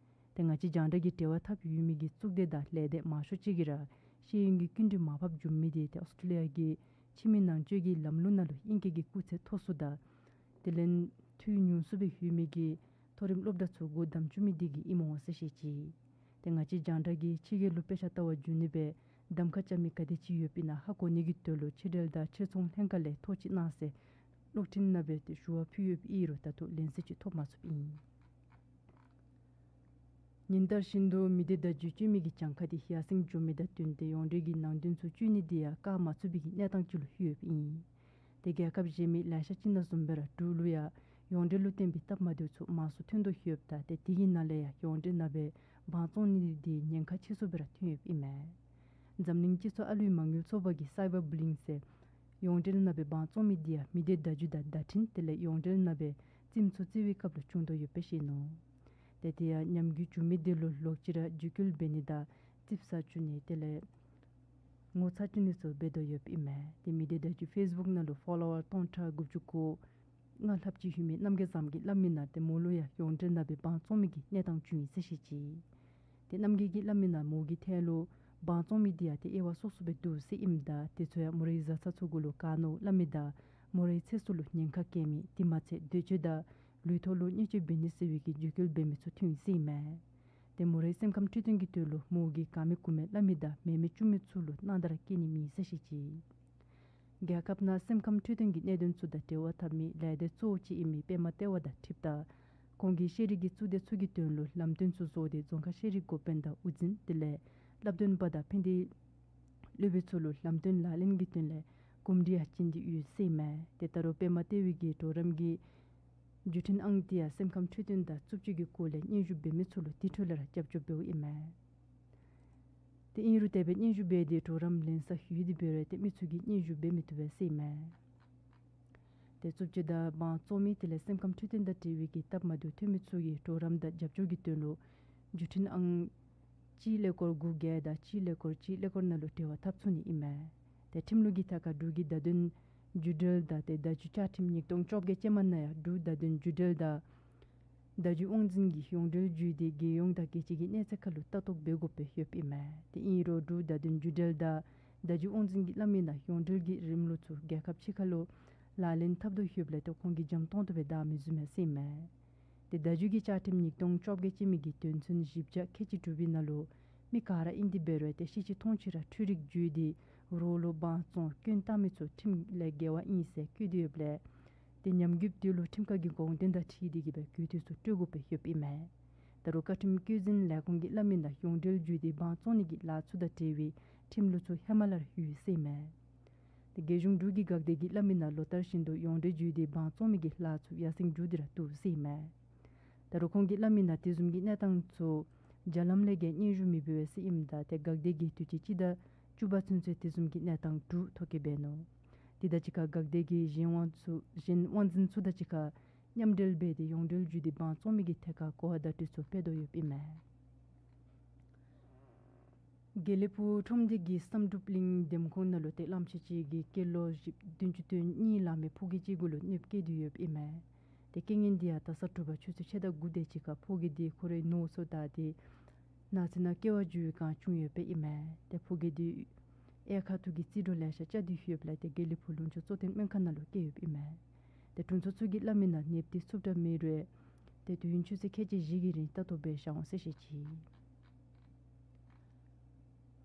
ཏེ་ང་བཅས་རྒྱང་བསྒྲགས་ཀྱི་འབྲེལ་བ་འཐབ་ཡོད་མི་གི་གཙུག་སྡེ་དང་ལས་སྡེ་མང་ཤོས་ཅིག་གིས་ར་ཤེས་ཡོན་གྱི་སྐྱིན་འགྲུལ་མར་ཕབ་འགྱོ་མི་དེ་ཏེ་ཨོསི་ཊྲེ་ལི་ཡ་གི་ཕྱི་མི་ནང་བཅུད་ཀྱི་ལམ་ལུགས་ནང་ལུ་ཨིང་སྐད་ཀྱི་སྐུགས་ཚད་མཐོ་སུ་དང་དེ་ལས་འཐུས་ཉུང་སུ་སྦེ་ཡོད་མི་གི་མཐོ་རིམ་སློབ་གྲྭ་ཚུ་སྒོ་བསྡམ་བཅུག་མི་དེ་གིས་ཨིནམ་འོང་ཟེར་བཤད་ཅི། ཏེ་ང་བཅས་རྒྱང་བསྒྲགས་ཀྱིས་ཕྱི་རྒྱལ་ལུ་དཔེ་ཆ་ལྟ་བར་འགྱོ་ནི་སྦེ་གདམ་ཁ་རྐྱབ་མི་ག་དེ་ཅིག་ཡོདཔ་ཨིན་ན་ཧ་གོ་ནི་གི་དོན་ལུ་ཕྱི་འབྲེལ་དང་ཕྱིར་ཚོང་ལྷན་ཁག་ལས་ཐོ་ཅིག་གནང་ཟེར་གློག་འཕྲིན་ནང་སྦེ་ཏེ་ཞུ་བ་ཕུལ་ཡོདཔ་ཨིན་རུང་ད་ལྟོ་ལན་གསལ་ཅིག་ཐོབ་མ་ཚུགསཔ་ཨིན། ཉིན་ལྟར་བཞིན་དུ་མི་སྡེ་བརྡ་བརྒྱུད་སྤྱོད་མི་གི་གྱངས་ཁ་དེ་ཡར་སེང་འགྱོ་མི་དང་བསྟུན་ཏེ་ཡོངས་འབྲེལ་གྱི་ནང་དོན་ཚུ་སྤྱོད་ནི་དེ་ཡང་བཀག་མ་ཚུགས་པའི་གི་གནས་སྟངས་ཅིག་ལུ་ལྷོད་ཡོདཔ་ཨིན། ཏེ་རྒྱལ་ཁབ་གཞན་མི་ལེ་ཤ་ཅིག་ནང་བཟུམ་སྦེ་ར་འབྲུག་ལུ་ཡང་ཡོངས་འབྲེལ་ལུ་བརྟེན་པའི་སྟབས་མ་བདེཝ་ཚུ་མང་སུ་ཐོན་དོ་ཡོདཔ་ད་ཏེ་དེ་གི་ནང་ལས་ཡང་ཡོངས་འབྲེལ་ནང་སྦེ་འབངས་བཙོང་ནི་དེ་ཉེན་ཁ་ཆེ་སུ་སྦེ་ར་ཐོན་ཡོདཔ་ཨིན་མས། འཛམ་གླིང་སྤྱི་ཚོགས་ཨ་ལུའི་མ་དངུལ་ཚོགས་པ་གིས་སའི་བར་བུ་ལི་ཡིང་ཟེར་ཡོངས་འབྲེལ་ནང་སྦེ་འབངས་བཙོང་མི་དེ་ཡང་མི་སྡེ་བརྡ་བརྒྱུད་དང་བརྡ་འཕྲིན་དེ་ལས་ཡོངས་འབྲེལ་ནང་སྦེ་རྩེདམོ་ཚུ་རྩེ་བའི་སྐབས་ལུ་བྱུང་དོ་ཡོདཔ་སྦེ་བཤད་ནུག། ཏེ་དེ་ཡང་ཉམས་རྒུད་བྱུང་མི་དེ་ལུ་ལོག་ཅི་ར་བརྒྱུད་སྐུལ་འབད་ནི་དང་རྩིགཔ་ཟ་བཅུག་ནི་དེ་ལས་ངོ་ཚ་བཅུག་ནི་ཚུ་འབད་དོ་ཡོདཔ་ཨིན་མས། ཏེ་མི་སྡེ་བརྡ་བརྒྱུད་ཕེསི་བུཀ་ནང་ལུ་ཕོ་ལོ་ཝར་སྟོང་ཕྲག་དགུ་བཅུ་གོ་ལྔ་ལྷགཔ་ཅིག་ཡོད་མི་རྣམ་རྒྱལ་བཟངམོ་གིས་སླབ་མི་ནང་ཏེ་མོ་ལུ་ཡང་ཡོངས་འབྲེལ་ནང་སྦེ་འབངས་བཙོང་མི་གི་གནས་སྟངས་བྱུང་ཡི་ཟེར་བཤད་ཅི། ཏེ་རྣམ་རྒྱལ་གྱིས་སླབ་མི་ནང་མོ་གི་ཐད་ལུ་འབངས་བཙོང་མི་དེ་ཡང་ཏེ་དབྱེ་བ་སོ་སོ་སྦེ་འདུག་ཟེར་ཨིནམ་ད་དེ་ཚུ་ཡང་མོ་རའི་བཟའ་ཚང་ཚུ་གུ་ལུ་ག་ནོ་སླབ་མི་དང་མོ་རའི་ཚེ་སྲོག་ལུ་ཉེན་ཁ་བཀལ་མི་དེ་མ་ཚད་འདོད་སྤྱོད་དང་ལུས་ཐོག་ལུ་བརྙས་བཅོས་འབད་ནི་ཟེར་བའི་གི་བརྒྱུད་སྐུལ་འབད་མི་ཚུ་ཐོན་ཡི་ཟེར་ཨིན་མས། ཏེ་མོ་རའི་སེམས་ཁམས་འཕྲོད་བསྟེན་གྱི་དོན་ལུ་མོ་གིས་ག་མེད་གུ་མེད་སླབ་མི་དང་མེད་མི་བཅུག་མི་ཚུ་ལུ་སྣང་དར་བསྐྱེད་ནི་མེད་ཟེར་བཤད་ཅི། རྒྱལ་ཁབ་ནང་སེམས་ཁམས་འཕྲོད་བསྟེན་གྱི་གནད་དོན་ཚུ་དང་འབྲེལ་བ་འཐབ་མི་ལས་སྡེ་གཙོ་བོ་ཅིག་ཨིན་མི་པདྨ་ལྟེ་བ་དང་འཁྲིལཝ་ད་ཁོང་གིས་ཤེས་རིག་གི་གཙུག་སྡེ་ཚུ་གི་དོན་ལུ་ལམ་སྟོན་ཚུ་བཟོ་སྟེ་རྫོང་ཁག་ཤེས་རིག་འགོ་དཔོན་དང་དབུ་འཛིན་དེ་ལས་བསླབ་སྟོན་པ་དང་ཕན་བདེའི་སློབ་དཔོན་ཚུ་ལུ་ལམ་སྟོན་ལག་ལེན་གྱི་དོན་ལས་གོམས་འདྲིས་ཡང་བྱིན་ཏེ་ཡོད་ཟེར་ཨིན་མས། ཏེ་ད་རུང་པདྨ་ལྟེ་བའི་གི་གྲོགས་རམ་གྱི་བརྒྱུད་འཕྲིན་ཨང་དེ་ཡང་སེམས་ཁམས་འཕྲོད་བསྟེན་དང་རྩུབ་སྤྱོད་ཀྱི་སྐོར་ལས་སྙན་ཞུ་འབད་མི་ཚུ་ལུ་དེ་འཕྲོ་ལས་ར་སྐྱབས་བཅོལ་འབདཝ་ཨིན་མས། ཏེ་ཨིན་རུང་དེ་སྦེ་སྙན་ཞུ་འབད་དེ་གྲོགས་རམ་ལེན་ས་ཡོད་དེ་འབད་རུང་ཏེ་མི་ཚུ་གིས་སྙན་ཞུ་འབད་མི་བཏུབ་པས་ཟེར་ཨིན་མས། ཏེ་རྩུབ་སྤྱོད་དང་འབངས་བཙོང་མི་དེ་ལས་སེམས་ཁམས་འཕྲོད་བསྟེན་དང་འབྲེལ་བའི་གི་སྟབས་མ་བདེཝ་ཐོན་མི་ཚུ་གིས་གྲོགས་རམ་དང་རྒྱབ་སྐྱོར་གྱི་དོན་ལུ་བརྒྱུད་འཕྲིན་ཨང་གཅིག་ཀླད་ཀོར་དགུ་བརྒྱད་དང་གཅིག་ཀླད་ཀོར་གཅིག་ཀླད་ཀོར་ནང་ལུ་འབྲེལ་བ་འཐབ་ཚུགས་ནི་ཨིན་མས། ཏེ་ཁྲིམས་ལུགས་ཀྱི་ཐད་ཁར་འབྲུག་གི་བརྡ་དོན་བརྒྱུད་འབྲེལ་དང་ཏེ་བརྡ་བརྒྱུད་བཅའ་ཁྲིམས་ཉིས་སྟོང་བཅོ་བརྒྱད་ཅན་མ་ནང་ཡང་འབྲུག་བརྡ་དོན་བརྒྱུད་འབྲེལ་དང་བརྡ་བརྒྱུད་དབང་འཛིན་གྱིས་ཡོངས་འབྲེལ་བརྒྱུད་དེ་རྒྱལ་ཡོངས་དང་རྒྱལ་སྤྱི་གི་གནས་ཚད་ཁར་ལུ་ལྟ་རྟོག་འབད་དགོཔ་སྦེ་ཡོདཔ་ཨིན་མས། ཏེ་ཨིན་རུང་འབྲུག་བརྡ་དོན་བརྒྱུད་འབྲེལ་དང་བརྡ་བརྒྱུད་དབང་འཛིན་གྱིས་སླབ་མི་ནང་ཡོངས་འབྲེལ་གྱི་རིམ་ལུགས་ཚུ་རྒྱལ་ཁབ་ཕྱི་ཁ་ལུ་ལག་ལེན་འཐབ་དོ་ཡོདཔ་ལས་ཏེ་ཁོང་གིས་འཇམ་ཏོང་ཏོ་སྦེ་བདའ་མི་བཟུང་མས་ཟེར་ཨིན་མས། ཏེ་བརྡ་བརྒྱུད་ཀྱི་བཅའ་ཁྲིམས་ཉིས་སྟོང་བཅོ་བརྒྱད་ཅན་མའི་གི་དོན་ཚན་བཞི་བརྒྱ་ཁལ་གཅིག་དྲུག་པའི་ནང་ལུ་ མི་ག་ར་ཨིན་ཏེ་འབད་རུང་ཏེ་ཤེས་བཞིན་མཐོང་བཞིན་ར་འཕྲུལ་རིག་བརྒྱུད་དེ་རོགས་ལུ་དབང་བཙོང་སྐྱོན་བཏང་མི་ཚུ་ཁྲིམས་ལས་འགལ་བ་ཨིན་ཟེར་བཀོད་དེ་ཡོདཔ་ལས། ཏེ་ཉམས་རྒུདཔ་དེ་ལུ་ཁྲིམས་ཁང་གི་དགོངས་དོན་དང་འཁྲིལ་ཏེ་གིས་སྦེ་གུས་བཏུད་ཚུ་སྤྲོད་དགོཔ་སྦེ་ཡོདཔ་ཨིན་མས། ད་རུང་བཀའ་ཁྲིམས་བཀོད་འཛིན་ལས་ཁུངས་ཀྱིས་སླབ་མི་ནང་ཡོངས་འབྲེལ་བརྒྱུད་དེ་དབང་བཙོང་ནི་གི་ལཱ་ཚུ་དང་འབྲེལ་བའི་ཁྲིམས་ལུགས་ཚུ་ཧེ་མ་ལས་ར་ཡོད་ཟེར་ཨིན་མས། ཏེ་རྒྱལ་གཞུང་འབྲུག་གི་འགག་སྡེ་གིས་སླབ་མི་ནང་ལོ་ལྟར་བཞིན་དུ་ཡོངས་འབྲེལ་བརྒྱུད་དེ་དབང་བཙོང་མི་གི་ལཱ་ཚུ་ཡར་སེང་འགྱོ་སྟེ་ར་འདུག་ཟེར་ཨིན་མས། ད་རུང་ཁོང་གིས་སླབ་མི་ནང་དེ་བཟུམ་གྱི་གནས་སྟངས་ཚུ་རྒྱ་ལམ་ལས་ཀྱི་སྙན་ཞུ་མི་འབད་བས་ཟེར་ཨིནམ་ད་ཏེ་འགག་སྡེ་གིས་དུས་ཅི་སྤྱི་ཟླ་བཅུ་པ་ཚུན་ཚོད་དེ་བཟུམ་གྱི་གནས་སྟངས་དྲུག་ཐོ་བཀོད་འབད་ནུག། དེ་དང་གཅིག་ཁར་འགག་སྡེ་གི་གཞན་དབང་ཚུ་གཞན་དབང་འཛིན་ཚུ་དང་གཅིག་ཁར་མཉམ་འབྲེལ་འབད་དེ་ཡོངས་འབྲེལ་བརྒྱུད་དེ་དབང་བཙོང་མི་གི་ཐད་ཁར་གོ་བ་བརྡ་སྤྲོད་ཚུ་འབད་དོ་ཡོདཔ་ཨིན་མས། དགེ་ལེགས་ཕུག་ཁྲོམ་སྡེ་གི་བསམ་གྲུབ་གླིང་འདེམས་ཁོངས་ནང་ལུ་ཏེ་གླངམོ་ཆེ་ཅིག་གིས་སྐྱེས་ལོ་བཞི་བདུན་ཅུ་དོན་གཉིས་ལང་མི་ཕོ་སྐྱེས་ཅིག་གུ་ལུ་གནོདཔ་བཀལ་ཏེ་ཡོདཔ་ཨིན་མས། ཏེ་རྐྱེན་ངན་འདི་ཡང་ད་ས་དྲོ་པ་ཆུ་ཚོད་ཕྱེད་དང་དགུ་དེ་ཅིག་ཁར་ཕོ་སྐྱེས་འདི་ཁོ་རའི་ནོར་ཚུ་དང་ཏེ་ནགས་ཚལ་ནང་སྐྱེལ་བར་འགྱོ་བའི་སྒང་བྱུང་ཡོདཔ་ཨིན་མས། ཏེ་ཕོ་སྐྱེས་འདི་གཡས་ཁ་ཐུག་གི་རྩིས་འགྲོས་ལེ་ཤ་རྐྱབ་སྟེ་ཡོདཔ་ལས་ཏེ་དགེ་ལེགས་ཕུག་ལུང་ཕྱོགས་གཙོ་བསྟེན་སྨན་ཁང་ནང་ལུ་བསྐྱལ་ཡོདཔ་ཨིན་མས། ཏེ་དྲུང་འཚོ་ཚུ་གིས་སླབ་མི་ནང་ནདཔ་འདི་འཚུབ་དྲགས་མེད་རུང་ཏེ་དུས་ཡུན་ཆུ་ཚོད་ཁལ་གཅིག་བཞི་གི་རིང་ལྟ་རྟོག་འབད་བཞག་འོང་ཟེར་བཤད་ཅི།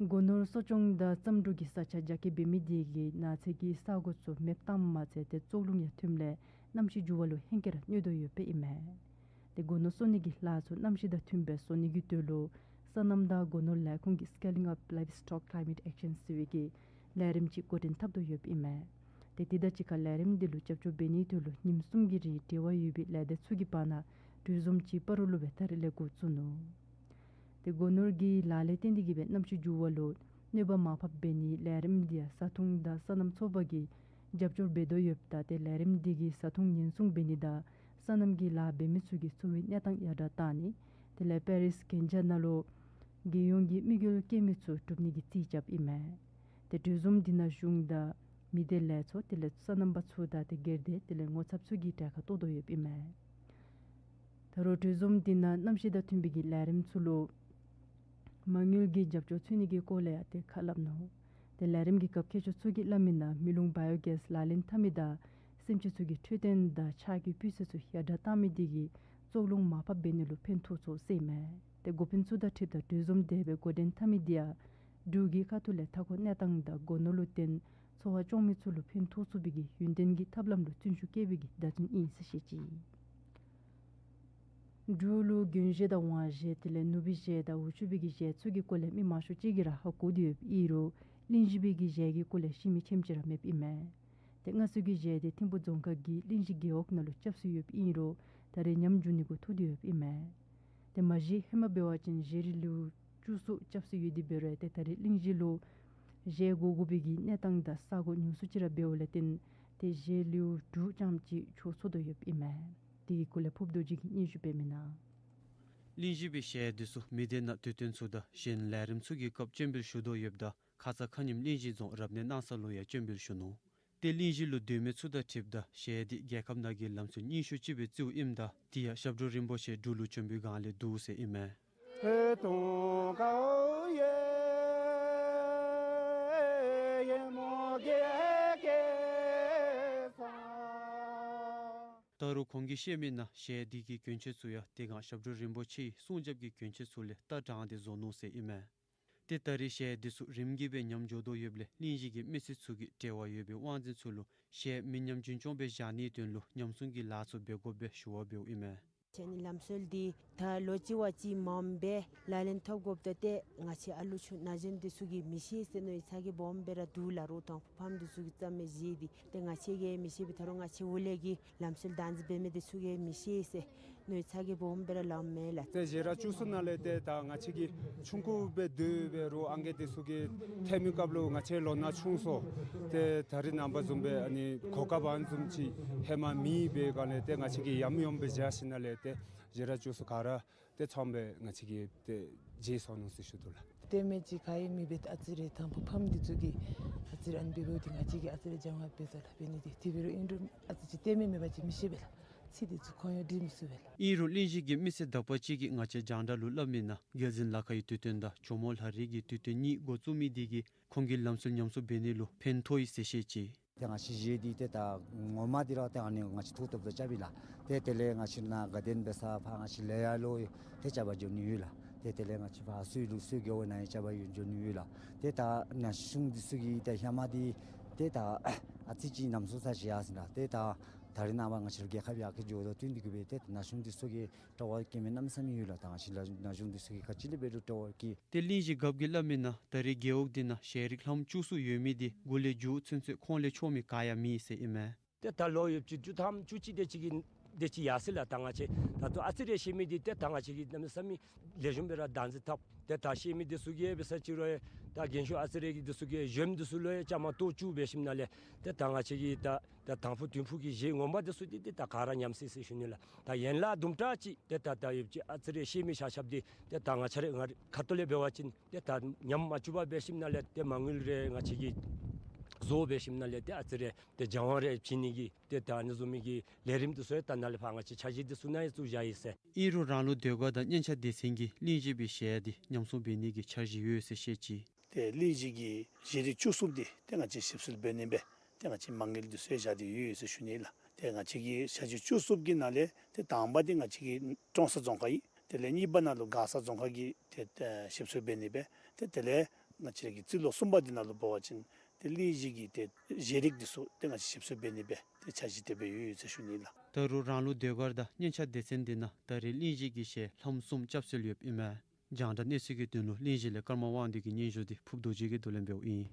སྒོ་ནོར་གསོ་སྐྱོང་དང་རྩམ་འབྲུ་གི་ས་ཆ་རྒྱ་སྐྱེད་འབད་མི་དེ་གིས་ནགས་ཚལ་གྱི་ས་གོ་ཚུ་མེདཔ་བཏངམ་མ་ཚད་ཏེ་བཙོག་རླུང་ཡང་ཐོནམ་ལས་གནམ་གཤིས་འགྱུར་བ་ལུ་ཧེང་སྐལ་ར་གནོད་དོ་ཡོདཔ་ཨིན་མས། ཏེ་སྒོ་ནོར་གསོ་ནི་གི་ལཱ་ཚུ་གནམ་གཤིས་དང་མཐུནམ་སྦེ་བཟོ་ནི་གི་དོན་ལུ་སོ་ནམ་དང་སྒོ་ནོར་ལས་ཁུངས་ཀྱིས་Scaling Up Livestock Climate Action ཟེར་བའི་གི་ལས་རིམ་ཅིག་འགོ་འདྲེན་འཐབ་དོ་ཡོདཔ་ཨིན་མས། ཏེ་དེ་དང་གཅིག་ཁར་ལས་རིམ་འདི་ལུ་རྒྱབ་སྐྱོར་འབད་ནིའི་དོན་ལུ་ཉིནམ་གསུམ་གྱི་རིང་འབྲེལ་བ་ཡོད་པའི་ལས་སྡེ་ཚུ་གི་བར་ན་གྲོས་འཛོམས་ཅིག་སྤ་རོ་ལུ་སྦེ་ད་རིས་ལས་འགོ་བཙུགས་ནུག། ཏེ་སྒོ་ནོར་གྱི་ལཱ་ལས་བརྟེན་ཏེ་གིས་སྦེ་གནམ་གཤིས་འགྱུར་བ་ལུ་གནོད་པ་མར་ཕབ་འབད་ནིའི་ལས་རིམ་འདི་ཡང་བཟའ་འཐུང་དང་སོ་ནམ་ཚོགས་པ་གིས་རྒྱབ་སྐྱོར་འབད་དོ་ཡོདཔ་ད་ཏེ་ལས་རིམ་འདི་གིས་བཟའ་འཐུང་ཉེན་སྲུང་འབད་ནི་དང་སོ་ནམ་གྱི་ལཱ་འབད་མི་ཚུ་གི་འཚོ་བའི་གནས་སྟངས་ཡར་དྲག་བཏང་ནི། དེ་ལས་པེ་རིས་གན་རྒྱ་ནང་ལུ་རྒྱལ་ཡོངས་ཀྱི་དམིགས་ཡུལ་བསྐྱེད་མི་ཚུ་འགྲུབ་ནི་གི་རྩིས་རྐྱབ་ཨིན་མས། ཏེ་གྲོས་འཛོམས་འདི་ནང་གཞུང་དང་མི་སྡེ་ལས་ཚོགས་དེ་ལས་སོ་ནམ་པ་ཚུ་དང་ཏེ་སྒེར་སྡེ་དེ་ལས་ངོ་ཚབ་ཚུ་གིས་གྲལ་ཁར་གཏོགས་དོ་ཡོདཔ་ཨིན་མས། ད་རུང་གྲོས་འཛོམས་འདི་ནང་གནམ་གཤིས་དང་མཐུན་པའི་གི་ལས་རིམ་ཚུ་ལུ་མ་དངུལ་གྱི་རྒྱབ་སྐྱོར་འཚོལ་ནི་གི་སྐོར་ལས་ཡང་ཏེ་ཁ་སླབ་ནུག། ཏེ་ལས་རིམ་གྱི་སྐབས་མཁས་མཆོག་ཚུ་གིས་སླབ་མི་ནང་མེ་རླུང་བཱ་ཡོ་གེསི་ལག་ལེན་འཐབ་མི་དང་སེམས་ཅན་ཚུ་གི་འཕྲོད་བསྟེན་དང་ཕྱགས་ཀྱི་སྤུས་ཚད་ཚུ་ཡར་དྲག་བཏང་མི་དེ་གིས་བཙོག་རླུང་མར་ཕབ་འབད་ནི་ལུ་ཕན་ཐོགས་ཚུགས་ཟེར་ཨིན་མས། ཏེ་འགོ་དཔོན་ཚུ་དང་འཁྲིལཝ་ད་གྲོས་འཛོམས་དེ་སྦེ་འགོ་འདྲེན་འཐབ་མི་དེ་ཡང་འབྲུག་གི་ཁ་ཐུག་ལས་མཐའ་འཁོར་གནས་སྟངས་དང་སྒོ་ནོར་ལུ་བརྟེན་འཚོ་བ་སྐྱོང་མི་ཚུ་ལུ་ཕན་ཐོགས་ཚུགས་པའི་གི་ཡུན་བརྟན་གྱི་ཐབས་ལམ་ལུ་བརྩོན་ཤུགས་བསྐྱེད་པའི་གི་བརྡ་སྟོན་ཨིན་ཟེར་བཤད་ཅི། འབྲུག་ལུ་དགོན་གཞས་དང་དབང་གཞས་དེ་ལས་ནུབ་པའི་གཞས་དང་འུ་ཚུགས་པའི་གི་གཞས་ཚུ་གི་སྐོར་ལས་མི་མང་ཤོས་ཅིག་གིས་ར་ཧ་གོ་སྟེ་ཡོདཔ་ཨིན་རུང་གླིང་བཞི་པའི་གི་གཞས་ཀྱི་སྐོར་ལས་ཤེས་མི་ཁྱད་ཅིག་ར་མེདཔ་ཨིན་མས། ཏེ་སྔར་སྲོལ་གྱི་གཞས་དེ་ཐིམ་ཕུག་རྫོང་ཁག་གི་གླིང་བཞི་རྒེད་འོག་ནང་ལུ་རྐྱབ་སྲོལ་ཡོདཔ་ཨིན་རུང་ད་རེས་ཉམས་འགྱོ་ནི་འགོ་ཐུག་སྟེ་ཡོདཔ་ཨིན་མས། ཏེ་མ་གཞི་ཧེ་མ་འབད་བ་ཅིན་གཞས་རིལ་ལེའུ་བཅུ་གསུམ་རྐྱབ་སྲོལ་ཡོད་དེ་འབད་རུང་ཏེ་ད་རེས་གླིང་བཞི་ལུ་གཞས་གོ་དགོ་པའི་གི་གནས་སྟངས་དང་ས་གོ་ཉུང་སུ་ཅིག་ར་འབདཝ་ལས་བརྟེན་ཏེ་གཞས་རིལ་ལེའུ་དྲུག་ཙམ་ཅིག་འགྱོ་ཚུགས་དོ་ཡོདཔ་ཨིན་མས། དེ་གི་སྐོར་ལས་ཕུརཔ་རྡོ་རྗེ་གིས་སྙན་ཞུ་འབད་མི་ནང་། གླིང་བཞི་པའི་གཞས་འདི་ཚུ་མི་སྡེ་ནང་དུས་སྟོན་ཚུ་དང་གཞན་ལས་རིམ་ཚུ་གི་སྐབས་སྤྱན་འབུལ་ཞུ་དོ་ཡོདཔ་ད་ཁ་ཙ་ཁ་ཉིནམ་གླིང་བཞི་རྫོང་རབ་གནས་སྣང་ས་ལུ་ཡང་སྤྱན་འབུལ་ཞུ་ནུག། ཏེ་གླིང་བཞི་ལུ་སྡོད་མི་ཚུ་དང་འཁྲིལཝ་ད་གཞས་འདི་རྒྱལ་ཁབ་ནང་གི་ལམ་སྲོལ་རྙིང་ཤོས་ཅིག་སྦེ་བརྩིཝ་ཨིནམ་ད་དེ་ཡང་ཞབས་དྲུང་རིན་པོ་ཆེ་འབྲུག་ལུ་བྱོན་པའི་སྒང་ལས་འདུག་ཟེར་ཨིན་མས། ད་རུང་ཁོང་གིས་བཤད་མི་ནང་གཞས་འདི་གི་གྱོན་ཆས་ཚུ་ཡང་དེ་སྒང་ཞབས་དྲུང་རིན་པོ་ཆེའི་གསུང་རྒྱབ་ཀྱི་གྱོན་ཆས་ཚུ་ལས་ལྟ་དྲངས་ཏེ་བཟོ་ནུག་ཟེར་ཨིན་མས། ཏེ་ད་རེས་གཞས་འདི་ཚུ་རིམ་གྱིས་སྦེ་ཉམས་འགྱོ་དོ་ཡོདཔ་ལས་གླིང་བཞི་གི་མི་སེར་ཚུ་གིས་འབྲེལ་བ་ཡོད་པའི་དབང་འཛིན་ཚུ་ལུ་གཞས་མི་ཉམས་རྒྱུན་འཁྱོངས་སྦེ་བཞག་ནིའི་དོན་ལུ་ཉམས་སྲུང་གི་ལཱ་ཚུ་འབད་དགོཔ་སྦེ་ཞུ་བ་འབདཝ་ཨིན་མས། གཞས་ནི་ལམ་སྲོལ་འདི་ད་ལོ་གཅིག་བ་གཅིག་མངམ་སྦེ་ལག་ལེན་འཐབ་དགོཔ་ད་ཏེ་ང་བཅས་ཨ་ལུ་ཆུང་ན་གཞོན་འདི་ཚུ་གིས་མི་ཤེས་ཟེར་མནོ་བའི་ཚ་གྱང་སྦོམ་སྦེ་ར་འདུག་ལགས། རོགས་དང་ཕམ་འདི་ཚུ་གིས་རྩ་མེད་བཞེས་ཏེ་ཏེ་ང་བཅས་ཀྱིས་མི་ཤེས་པས། ད་རུང་ང་བཅས་འོག་ལས་ཀྱི་ལམ་སྲོལ་བདག་འཛིན་འབད་མི་འདི་ཚུ་གིས་མི་ཤེས་ཟེར་མནོ་བའི་ཚ་གྱང་སྦོམ་སྦེ་ར་ལངམ་མས་ལགས། ཏེ་ཞེ་དྲག་བཅུ་གསུམ་ནང་ལས་ཏེ་ད་ང་བཅས་ཀྱིས་ཆུང་ཀུ་སྦེ་སྡོད་འབད་རུང་ཨང་རྒས་འདི་ཚུ་གིས་ཐོན་མི་སྐབས་ལུ་ང་བཅས་ལོ་ན་ཆུང་སོང་། ཏེ་ད་རེས་ནངས་པ་བཟུམ་སྦེ་ཨ་ནི་གོ་སྐབས་ཨ་ནི་བཟུམ་ཅིག་ཧེ་མ་མེད་པའི་སྒང་ལས་ཏེ་ང་བཅས་ཀྱིས་ཡམ་ཡོམ་སྦེ་བཞག་ཞིནམ་ལས་ཏེ་ཞེ་དྲག་བཅུ་གསུམ་ག་ར་ཏེ་ཚངམ་སྦེ་ང་བཅས་ཀྱིས་ཏེ་བརྗེད་སོང་ནུག་ཟེར་ཞུ་དོ་ལགས། ལྟདམོ་ཅིག་ག་ཡང་མེད་པས། ཨ་ཙི་རེ་དང་ཕུ་ཕམ་འདི་ཚུ་གིས་ཨ་ཙི་རེ་ཨ་ནི་འབདཝ་ད་ང་བཅས་ཀྱིས་ཨ་ཙི་རེ་སྦྱང་བ་འབད་ས་ལགས། འབད་ནི་འདི་དེ་འབད་རུང་ཨིན་རུང་ཨ་ཙི་ཅིག་ལྟདམོ་མེད་པ་ཅིན་མི་ཤེས་པས་ལགས། ཚིག་འདི་ཚུ་ཁོང་ཡང་འདྲི་མི་ཚུགས་པས་ལགས། ཨིན་རུང་གླིང་བཞི་གི་མི་སེར་དག་པ་ཅིག་གིས་ང་བཅས་རྒྱང་བསྒྲགས་ལུ་སླབ་མི་ནང་རྒྱལ་འཛིན་ལ་ཁ་གི་དུས་སྟོན་དང་ཇོ་མོ་ལྷ་རི་གི་དུས་སྟོན་གཉིས་འགོ་བཙུགས་མི་འདི་གིས་ཁོང་གི་ལམ་སྲོལ་ཉམས་གསོ་འབད་ནི་ལུ་ཕན་ཐོགས་ཡི་ཟེར་བཤད་ཅི། ཏེ་ང་བཅས་གཞས་འདི་ཏེ་ད་ངོ་མ་འདི་ར་ཏེ་ཨ་ནི་ང་བཅས་ཐུགས་སྟོབས་ཏེ་རྐྱབ་ཨིན་ལགས། ཏེ་དེ་ལས་ང་བཅས་ནཱ་དགའ་ལྡན་བེ་ས་ཕར་ང་བཅས་ལེ་ཡ་ལུ་ཏེ་རྐྱབ་པར་འགྱོ་ནི་ཡོད་ལགས། ཏེ་དེ་ལས་ང་བཅས་ཕར་གསོལ་ལུ་གསོལ་རྒྱལ་བ་ནཱ་ཡི་ཅ་བ་ཡོད་འགྱོ་ནི་ཡོད་ལགས། ཏེ་ད་ན་གཞོན་འདི་ཚུ་གིས་ད་ཧེ་མ་འདི་ཏེ་ད་ཨ་ཙི་ཅིག་ཉམས་སུ་ཚ་ཅི་ཡར་སོང་ལགས། ཏེ་ད་ད་རེས་ནངས་པ་ང་བཅས་ར་རྒྱལ་ཁབ་ཡར་འགྱོ་དོ་བརྟེན་ཏེ་གིས་སྦེ་ཏེ་ན་གཞོན་འདི་ཚུ་གིས་སྤྲོ་བ་སྐྱེ་མི་གནམ་མེད་ས་མེད་ཡོད་ལགས། ད་ང་བཅས་ར་ན་གཞོན་འདི་ཚུ་གིས་ག་ཅི་ལས་འབད་རུང་སྤྲོ་བ་སྐྱེ། ཏེ་གླིང་བཞི་རྒཔོ་གིས་སླབ་མིའི་ནང་ད་རེས་རྒེད་འོག་འདི་ནང་ཤེས་རིག་ལྷམ་བཅུ་གསུམ་ཡོད་མི་འདི་མགུ་ལས་མཇུག་ཚུན་ཚོད་ཁོང་ལས་ཆོག་མི་ག་ཡང་མེད་ཟེར་ཨིན་མས། ཏེ་ད་ལོ་ཡོདཔ་ཅིག་བཅུ་ཐམ་བཅུ་གཅིག་དེ་ཅིག་གི་དེ་ཅིག་ཡར་སོང་ལགས། ད་ང་བཅས་ད་ལྟོ་ཨ་ཙི་རེ་ཤེས་མི་འདི་ཏེ་ད་ང་བཅས་ཀྱིས་གནམ་མེད་ས་མེད་ལེགས་ཤོམ་སྦེ་ར་བདག་འཛིན་འཐབ། ཏེ་ད་ཤེས་མི་འདི་ཚུ་གིས་འབད་ས་ཅིག་རུང་ད་རྒན་ཤོས་ཨ་ཙི་རེ་གི་འདི་ཚུ་གིས་གཞོནམ་འདི་ཚུ་ལུ་ཡང་བཅའ་མར་གཏོགས་བཅུག་འབད་ཞིནམ་ལས་ཏེ་ད་ང་བཅས་ཀྱི་ད་ད་དང་ཕུ་དོན་ཕུ་གི་གཞས་ངོ་མ་འདི་ཚུ་འདི་ཏེ་ད་ག་ར་ཉམས་སོ་ཡི་ཟེར་ཞུ་ནི་ལགས། ད་ཡན་ལག་དུམ་གྲ་ཅིག་ཏེ་ད་ད་ཡོདཔ་ཅིག་ཨ་ཙི་རེ་ཤེས་མི་ཤ་ཤབ་འདི་ཏེ་ད་ང་བཅས་ར་ང་རའི་ཁ་ཐུག་ལས་འབད་བ་ཅིན་ཏེ་ད་ཉམས་མ་བཅུག་པར་འབད་ཞིནམ་ལས་ཏེ་མ་དངུལ་རེ་ང་བཅས་ཀྱིས་བཟོ་འབད་ཞིནམ་ལས་ཏེ་ཨ་ཙི་རེ་ཏེ་སྦྱང་བ་རེ་བྱིན་ནི་གི་ཏེ་ད་ཨ་ནི་བཟུམ་མའི་གི་ལས་རིམ་འདི་ཚུ་ཡང་ད་ནཱ་ལས་ཕར་ང་བཅས་འཆར་གཞི་འདི་ཚུ་ནང་ཡང་བཙུགས་བཞག་ཡི་ཟེར། ཨིན་རུང་རང་ལུགས་ཟློས་གར་དང་སྙན་ཆ་སྡེ་ཚན་གྱིས་གླིང་བཞི་པའི་གཞས་འདི་ཉམས་སྲུང་འབད་ནི་གི་འཆར་གཞི་ཡོད་ཟེར་བཤད་ཅི། ཏེ་གླིང་བཞི་གི་གཞས་རིགས་བཅུ་གསུམ་འདི་ཏེ་ང་བཅས་ཞིབ་འཚོལ་འབད་ནི་སྦེ་ཏེ་ང་བཅས་མ་དངུལ་འདི་ཚུ་ཡང་བཞག་སྟེ་ཡོད་ཡོད་ཟེར་ཞུ་ནི་ལགས། ཏེ་ང་བཅས་ཀྱི་འཆར་གཞི་བཅུ་གསུམ་གྱི་ནང་ལས་ཏེ་དང་པ་འདི་ང་བཅས་ཀྱི་ཀྲོང་གསར་རྫོང་ཁག་ཨིན། དེ་ལས་གཉིས་པ་ནང་ལུ་མགར་ས་རྫོང་ཁག་གི་ཏེ་ཨེ་ཞིབ་འཚོལ་འབད་ནི་སྦེ་ཏེ་དེ་ལས་ང་བཅས་ར་གི་རྩིས་ལོ་གསུམ་པ་འདི་ནང་ལུ་འབད་བ་ཅིན་ཏེ་གླིང་བཞི་གི་ཏེ་གཞས་རིགས་འདི་ཚུ་ཏེ་ང་བཅས་ཞིབ་འཚོལ་འབད་ནི་སྦེ་ཏེ་འཆར་གཞི་དེ་སྦེ་ཡོད་ཡོད་ཟེར་ཞུ་ནི་ལགས། ད་རུང་རང་ལུགས་ཟློས་གར་དང་སྙན་ཆ་སྡེ་ཚན་འདི་ནང་ད་རེས་གླིང་བཞི་གི་གཞས་ལྷམ་གསུམ་རྐྱབ་སྲོལ་ཡོདཔ་ཨིན་མས། རྒྱང་བསྒྲགས་གནས་ཚུལ་གྱི་དོན་ལུ་གླིང་བཞི་ལས་ཀརྨ་དབང་འདུས་ཀྱི་སྙན་ཞུ་འདི་ཕུབ་རྡོ་རྗེ་གིས་བསྡུ་ལེན་འབདཝ་ཨིན།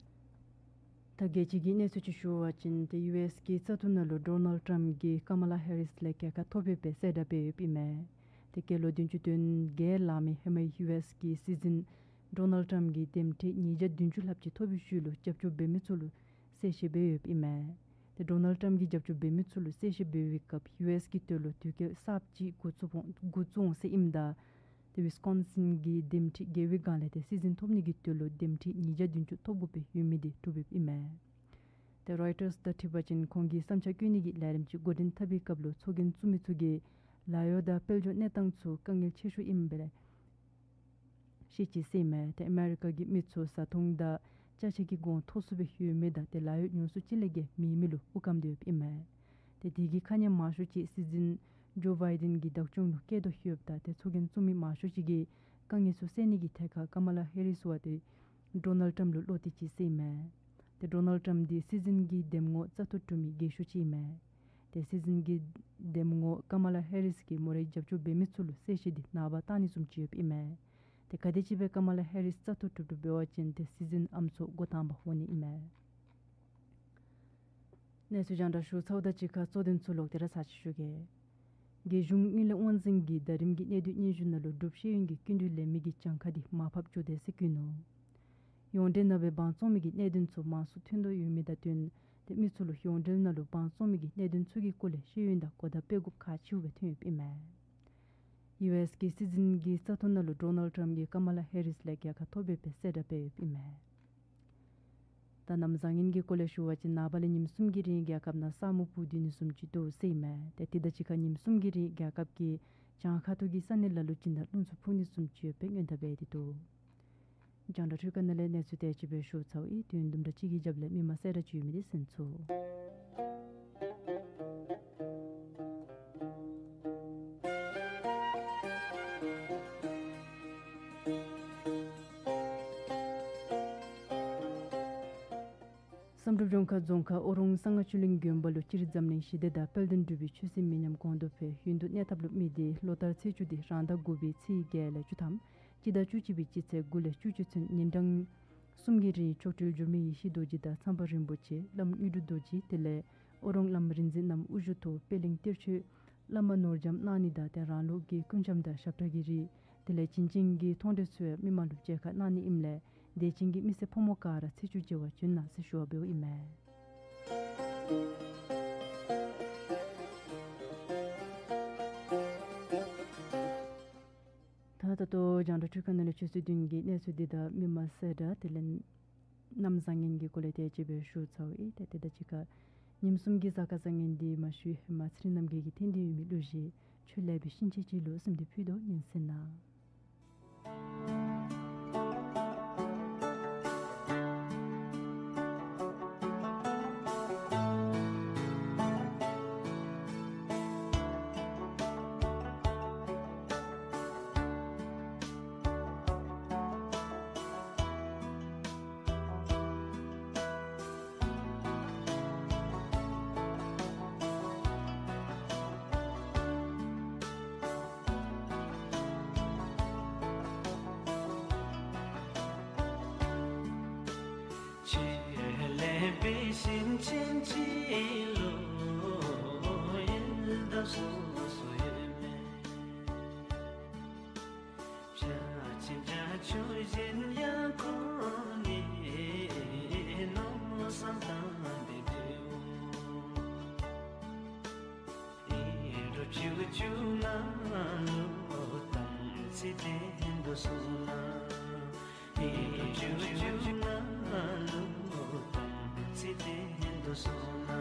ད་རྒྱལ་སྤྱི་གི་གནས་ཚུལ་ཅིག་ཞུ་བ་ཅིན་ཏེ་ཡུ་ཨེསི་གི་བཙག་འཐུ་ནང་ལུ་ཌོ་ནལཌ་ཊམཔ་གིས་ཀ་མ་ལ་ཧེ་རིསི་ལས་རྒྱལ་ཁ་ཐོབ་ཡོདཔ་སྦེ་གསལ་བསྒྲགས་འབད་ཡོདཔ་ཨིན་མས། ཏེ་སྐྱེས་ལོ་བདུན་ཅུ་དོན་བརྒྱད་ལང་མི་ཧེ་མའི་ཡུ་ཨེསི་གི་སྲིད་འཛིན་ཌོ་ནལཌ་ཊམཔ་གིས་འདེམས་ཁྲི་ཉིས་བརྒྱ་བདུན་ཅུ་ལྷགཔ་ཅིག་ཐོབ་པའི་ཤུལ་ལུ་རྒྱབ་སྐྱོར་འབད་མི་ཚུ་ལུ་གསལ་བཤད་འབད་ཡོདཔ་ཨིན་མས། ཏེ་ཌོ་ནལཌ་ཊམཔ་གིས་རྒྱབ་སྐྱོར་འབད་མི་ཚུ་ལུ་གསལ་བཤད་འབད་བའི་སྐབས་ཡུ་ཨེསི་གི་དོན་ལུ་དུས་བཀག་གསརཔ་ཅིག་འགོ་བཙུགས་འོང་འགོ་བཙུགས་འོང་ཟེར་ཨིནམ་ད་ཏེ་ཝིསི་ཀོན་སིན་གྱི་འདེམས་ཁྲི་བརྒལ་བའི་སྒང་ལས་ཏེ་སྲིད་འཛིན་ཐོབ་ནི་གི་དོན་ལུ་འདེམས་ཁྲི་ཉིས་བརྒྱ་བདུན་ཅུ་ཐོབ་དགོཔ་སྦེ་ཡོད་མི་འདི་གྲུབ་ཡོདཔ་ཨིན་མས། ཏེ་རོའི་ཊརསི་དང་འཁྲིལ་བ་ཅིན་ཁོང་གིས་བསམ་འཆར་བཀོད་ནི་གི་ལས་རིམ་ཅིག་འགོ་འདྲེན་འཐབ་པའི་སྐབས་ལུ་ཚོགས་རྒྱན་བཙུགས་མི་ཚུ་གིས་ལཱ་གཡོག་དང་དཔལ་འབྱོར་གནས་སྟངས་ཚུ་དཀའ་ངལ་ཆེ་ཤོས་ཨིནམ་སྦེ་བཤད་ཅི་ཟེར་ཨིན་མས། ཏེ་ཨ་མེ་རི་ཀ་གི་མི་ཚུ་བཟའ་འཐུང་དང་ཅ་ཆས་ཀྱི་གོང་མཐོ་སུ་སྦེ་ཡོད་མི་དང་ཏེ་ལཱ་གཡོག་ཉུང་སུ་ཅིག་ལས་བརྒལ་མེད་མི་ལུ་དབུགས་སྐམ་སྟེ་ཡོདཔ་ཨིན་མས། ཏེ་དེ་གི་ཁ་ཉིནམ་མང་ཤོས་ཅིག་སྲིད་འཛིན་ཇོ་བའི་ཌེན་གྱི་བདག་སྐྱོང་ལུ་སྐྱེལ་དོ་ཡོདཔ་ད་ཏེ་ཚོགས་རྒྱན་བཙུགས་མི་མང་ཤོས་ཅིག་གིས་དཀའ་ངལ་ཚུ་སེལ་ནི་གི་ཐད་ཁར་ཀ་མ་ལ་ཧེ་རིསི་བ་ཏེ་ཌོ་ནལཌ་ཊམཔ་ལུ་བློ་གཏད་ཅི་ཟེར་ཨིན་མས། ཏེ་ཌོ་ནལཌ་ཊམཔ་འདི་སྲིད་འཛིན་གྱི་འདེམས་ངོ་བཙག་འཐུ་གྲུབ་མི་རྒས་ཤོས་ཅིག་ཨིན་མས། ཏེ་སྲིད་འཛིན་གྱི་འདེམས་ངོ་ཀ་མ་ལ་ཧེ་རིསི་གིས་མོ་རའི་རྒྱབ་སྐྱོར་འབད་མི་ཚུ་ལུ་གསལ་བཤད་འདི་ནངས་པ་བཏང་ནི་བཟུམ་ཅིག་ཡོདཔ་ཨིན་མས། ཏེ་ག་དེམ་ཅིག་སྦེ་ཀ་མ་ལ་ཧེ་རིསི་བཙག་འཐུ་གྲུབ་གྲུབ་འབད་བ་ཅིན་ཏེ་སྲིད་འཛིན་ཨམ་སྲུ་འགོ་དང་པ་འོང་ནི་ཨིན་མས། གནས་ཚུལ་རྒྱང་བསྒྲགས་ཞུ་ཚརཝ་དང་གཅིག་ཁར་གཙོ་དོན་ཚུ་ལོག་སྟེ་ར་ཚར་ཅིག་ཞུ་གེ། རྒྱལ་གཞུང་དངུལ་ལས་དབང་འཛིན་གྱིས་ཟླ་རིམ་གྱི་གནད་དོན་སྙན་ཞུ་ནང་ལུ་འབྲུགཔ་ཤེས་ཡོན་གྱི་སྐྱིན་འགྲུལ་ལེན་མི་གི་གྱངས་ཁ་འདི་མར་ཕབ་འགྱོ་དེས་ཟེར་བཀོད་ནུག། ཡོངས་འབྲེལ་ནང་སྦེ་དབང་བཙོང་མི་གི་གནད་དོན་ཚུ་མང་སུ་ཐོན་དོ་ཡོད་མི་དང་བསྟུན་ཏེ་མི་ཚུ་ལུ་ཡོངས་འབྲེལ་ནང་ལུ་དབང་བཙོང་མི་གི་གནད་དོན་ཚུ་གི་སྐོར་ལས་ཤེས་ཡོན་དང་གོ་བརྡ་སྤེལ་དགོཔ་ཁག་ཆེཝ་སྦེ་ཐོན་ཡོདཔ་ཨིན་མས། ཡུ་ཨེསི་གི་སྲིད་འཛིན་གྱི་བཙག་འཐུ་ནང་ལུ་ཌོ་ནལཌ་ཊམཔ་གིས་ཀ་མ་ལ་ཧེ་རིསི་ལས་རྒྱལ་ཁ་ཐོབ་ཡོདཔ་སྦེ་གསལ་བསྒྲགས་འབད་ཡོདཔ་ཨིན་མས། ད་གནམ་བཟང་ངན་གྱི་སྐོར་ལས་ཞུ་བ་ཅིན་ནངས་པ་ལས་ཉིནམ་གསུམ་གྱི་རིང་རྒྱལ་ཁབ་ནང་ས་སྨུག་སྤུབ་སྡོད་ནི་བཟུམ་ཅིག་འདུག་ཟེར་ཨིན་མས། ཏེ་དེ་དང་གཅིག་ཁར་ཉིནམ་གསུམ་གྱི་རིང་རྒྱལ་ཁབ་ཀྱི་བྱང་ཁ་ཐུག་གི་ས་གནས་ལ་ལུ་ཅིག་ནང་རླུང་འཚུབ་འཕུ་ནི་བཟུམ་ཅིག་ཡོདཔ་སྦེ་སྔོན་བརྡ་འབད་དེ་འདུག། རྒྱང་བསྒྲགས་འཕྲུལ་ཁང་ནང་ལས་གནས་ཚུལ་དེ་ཅིག་སྦེ་ཞུ་ཚརཝ་ཨིན། དུས་ཡུན་དུམ་གྲ་ཅིག་གི་རྒྱབ་ལས་མི་མང་གསལ་བསྒྲགས་ཅིག་ཡོད་མི་འདི་གསན་ཚུགས། བསམ་གྲུབ་ལྗོངས་མཁར་རྫོང་ཁག་ཨོ་རོང་གསང་སྔགས་ཆོས་གླིང་དགོན་པ་ལུ་སྤྱིར་འཛམ་གླིང་ཞི་བདེ་དང་དཔལ་ལྡན་འབྲུག་པའི་ཆོས་སྲིད་མི་ཉམས་གོང་དུ་འཕེལ་ཡུན་དུ་གནས་ཐབས་ལུ་དམིགས་ཏེ་ལོ་ལྟར་ཚེས་བཅུ་འདི་རང་ཟླ་དགུ་པའི་ཚེས་བརྒྱད་ལས་བཅུ་ཐམ་སྤྱི་ཟླ་བཅུ་གཅིག་པའི་སྤྱི་ཚེས་དགུ་ལས་བཅུ་གཅིག་ཚུན་ཉིན་གྲངས་གསུམ་གྱི་རིང་མཆོག་སྤྲུལ་འགྱུར་མེད་ཡེ་ཤེས་རྡོ་རྗེ་དང་མཚམས་པ་རིན་པོ་ཆེ་བླམ་དངོས་གྲུབ་རྡོ་རྗེ་དེ་ལས་ཨོ་རོང་བླམ་རིག་འཛིན་རྣམས་དབུ་བཞུགས་ཐོག་པད་གླིང་གཏེར་ཆོས་བླ་མ་ནོར་རྒྱམ་གནང་ནི་དང་ཏེ་རང་ལུགས་ཀྱི་སྐུ་འཆམ་དང་ཞབས་ཁྲ་གི་རིགས་དེ་ལས་བྱིན་ཅན་གྱི་མཐོང་གྲོལ་ཚུ་ཡང་མི་མང་ལུ་མཇལ་ཁ་གནང་ནི་ཨིནམ་ལས་དད་ཅན་གྱི་མི་སེར་ཕོ་མོ་ག་ར་ཚེས་བཅུ་མཇལ་བར་བྱོན་གནང་ཟེར་ཞུ་བ་འབདཝ་ཨིན་མས། ད་ད་ལྟོ་རྒྱང་བསྒྲགས་འཕྲུལ་ཁང་ནང་ལས་ཆུ་ཚོད་བདུན་གྱི་གནས་ཚུལ་འདི་དང་མི་མང་གསལ་བསྒྲགས་དེ་ལས་གནམ་བཟང་ངན་གྱི་སྐོར་ལས་དེ་ཅིག་སྦེ་ཞུ་ཚརཝ་ཨིན། ཏེ་དེ་དང་གཅིག་ཁར་ཉིནམ་གསུམ་གྱི་གཟའ་སྐར་བཟང་ངན་འདི་མ་ཞུ་ཧེ་མ་ཚེ་རིང་རྣམ་རྒྱལ་གྱིས་བསྟན་ཏེ་ཡོད་མི་གླུ་གཞས་ཆོས་ལེགས་པའི་ཤིང་ཆེན་ཅིག་ལུ་གསན་ཏེ་ཕུལ་དོ་ཉན་གསན་གནང་། ལུ་ཡལ་འདབ་སོ་སོ་ཡོད་མས། བྱ་ཆེན་བྱ་ཆུང་གཞན་ཡང་ཁོ་ནི་མནོ་བསམ་བཏང་སྟེ་འདུག། ཨེ་རུ་ཆུ་ཆུ་ནང་ལུ་དམ་ཚིག་ལྡན་དུ་སོང་ན། ཨེ་རུ་ཆུ་ཆུ་ནང་ལུ་དམ་ཚིག་ལྡན་དུ་སོང་ན།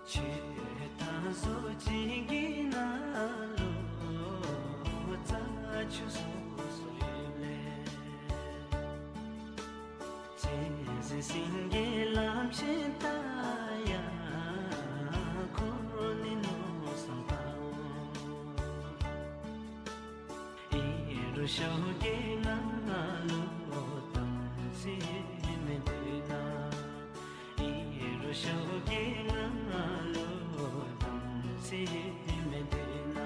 ཆོས་དང་ཟོ་ཅིག་གི་ནང་ལུ་རྩྭ་ཆུ་སོ་སོ་ཡོད་ལས། བྱེ་ཟེ་སེང་གེ་ལམ་ཆེན་ལྟ་ཡང་ཁོ་ནི་མནོ་བསམ་བཏང་འོང་། ཨེ་རུ་ཤོག་གི་ནང་ལུ་དམ་ཚིག་མེད་འདུག་ན། ཨེ་རུ་ཤོག་གི་ནང་ལུ་དམ་ཚིག་མེད་འདུག་ན།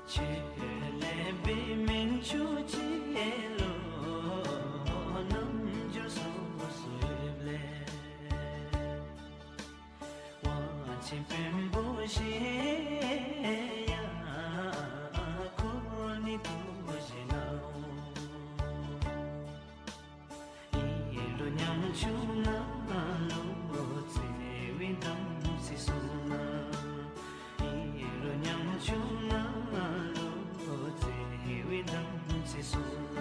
ཆོས་ལས་འབད་མི་ཆོས་ཅན་ལུ་རྣམ་འགྱུར་སོ་སོ་ཡོད་ལས། དབང་ཆེན་བོན་པོ་གཞན་ཡང་ཁོ་ནི་ཐུགས་བཞེད་ནའོ། ཨེ་རུ་ཉམ་ཆུང་ནང་ལུ་བརྩེ་བའི་དམ་ཚིག་སྲུང་ན། ཨེ་རུ་ཉམ་ཆུང་ནང་ལུ་བརྩེ་བའི་དམ་ཚིག་སྲུང་ན།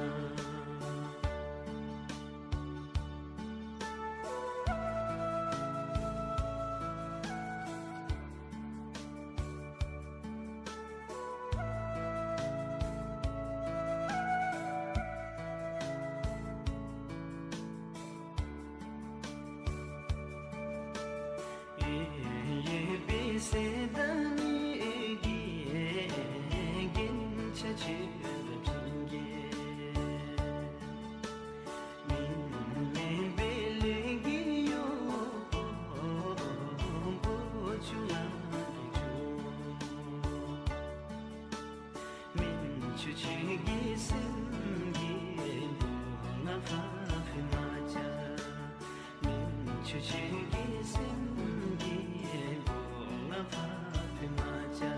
ཡོད་པའི་ཟེར་ད་ནི་གི་རྒྱན་ཆ་ཆོས་རབ་བྱིན་གྱིས། མིན་མེད་པའི་ལུས་ཀྱི་གཡོག་པོ་ཆུང་ང་གི་ཆུང་། མིན་ཆོས་ཅན་གྱི་སེམས་ཀྱི་སྡུག་བསྔལ་ཕར་འཕུལ་མ་བྱ། མིན་ཆོས་ཅན་གྱི་སེམས་ཀྱི་སྡུག་བསྔལ་ཕར་འཕུལ་མ་བྱ།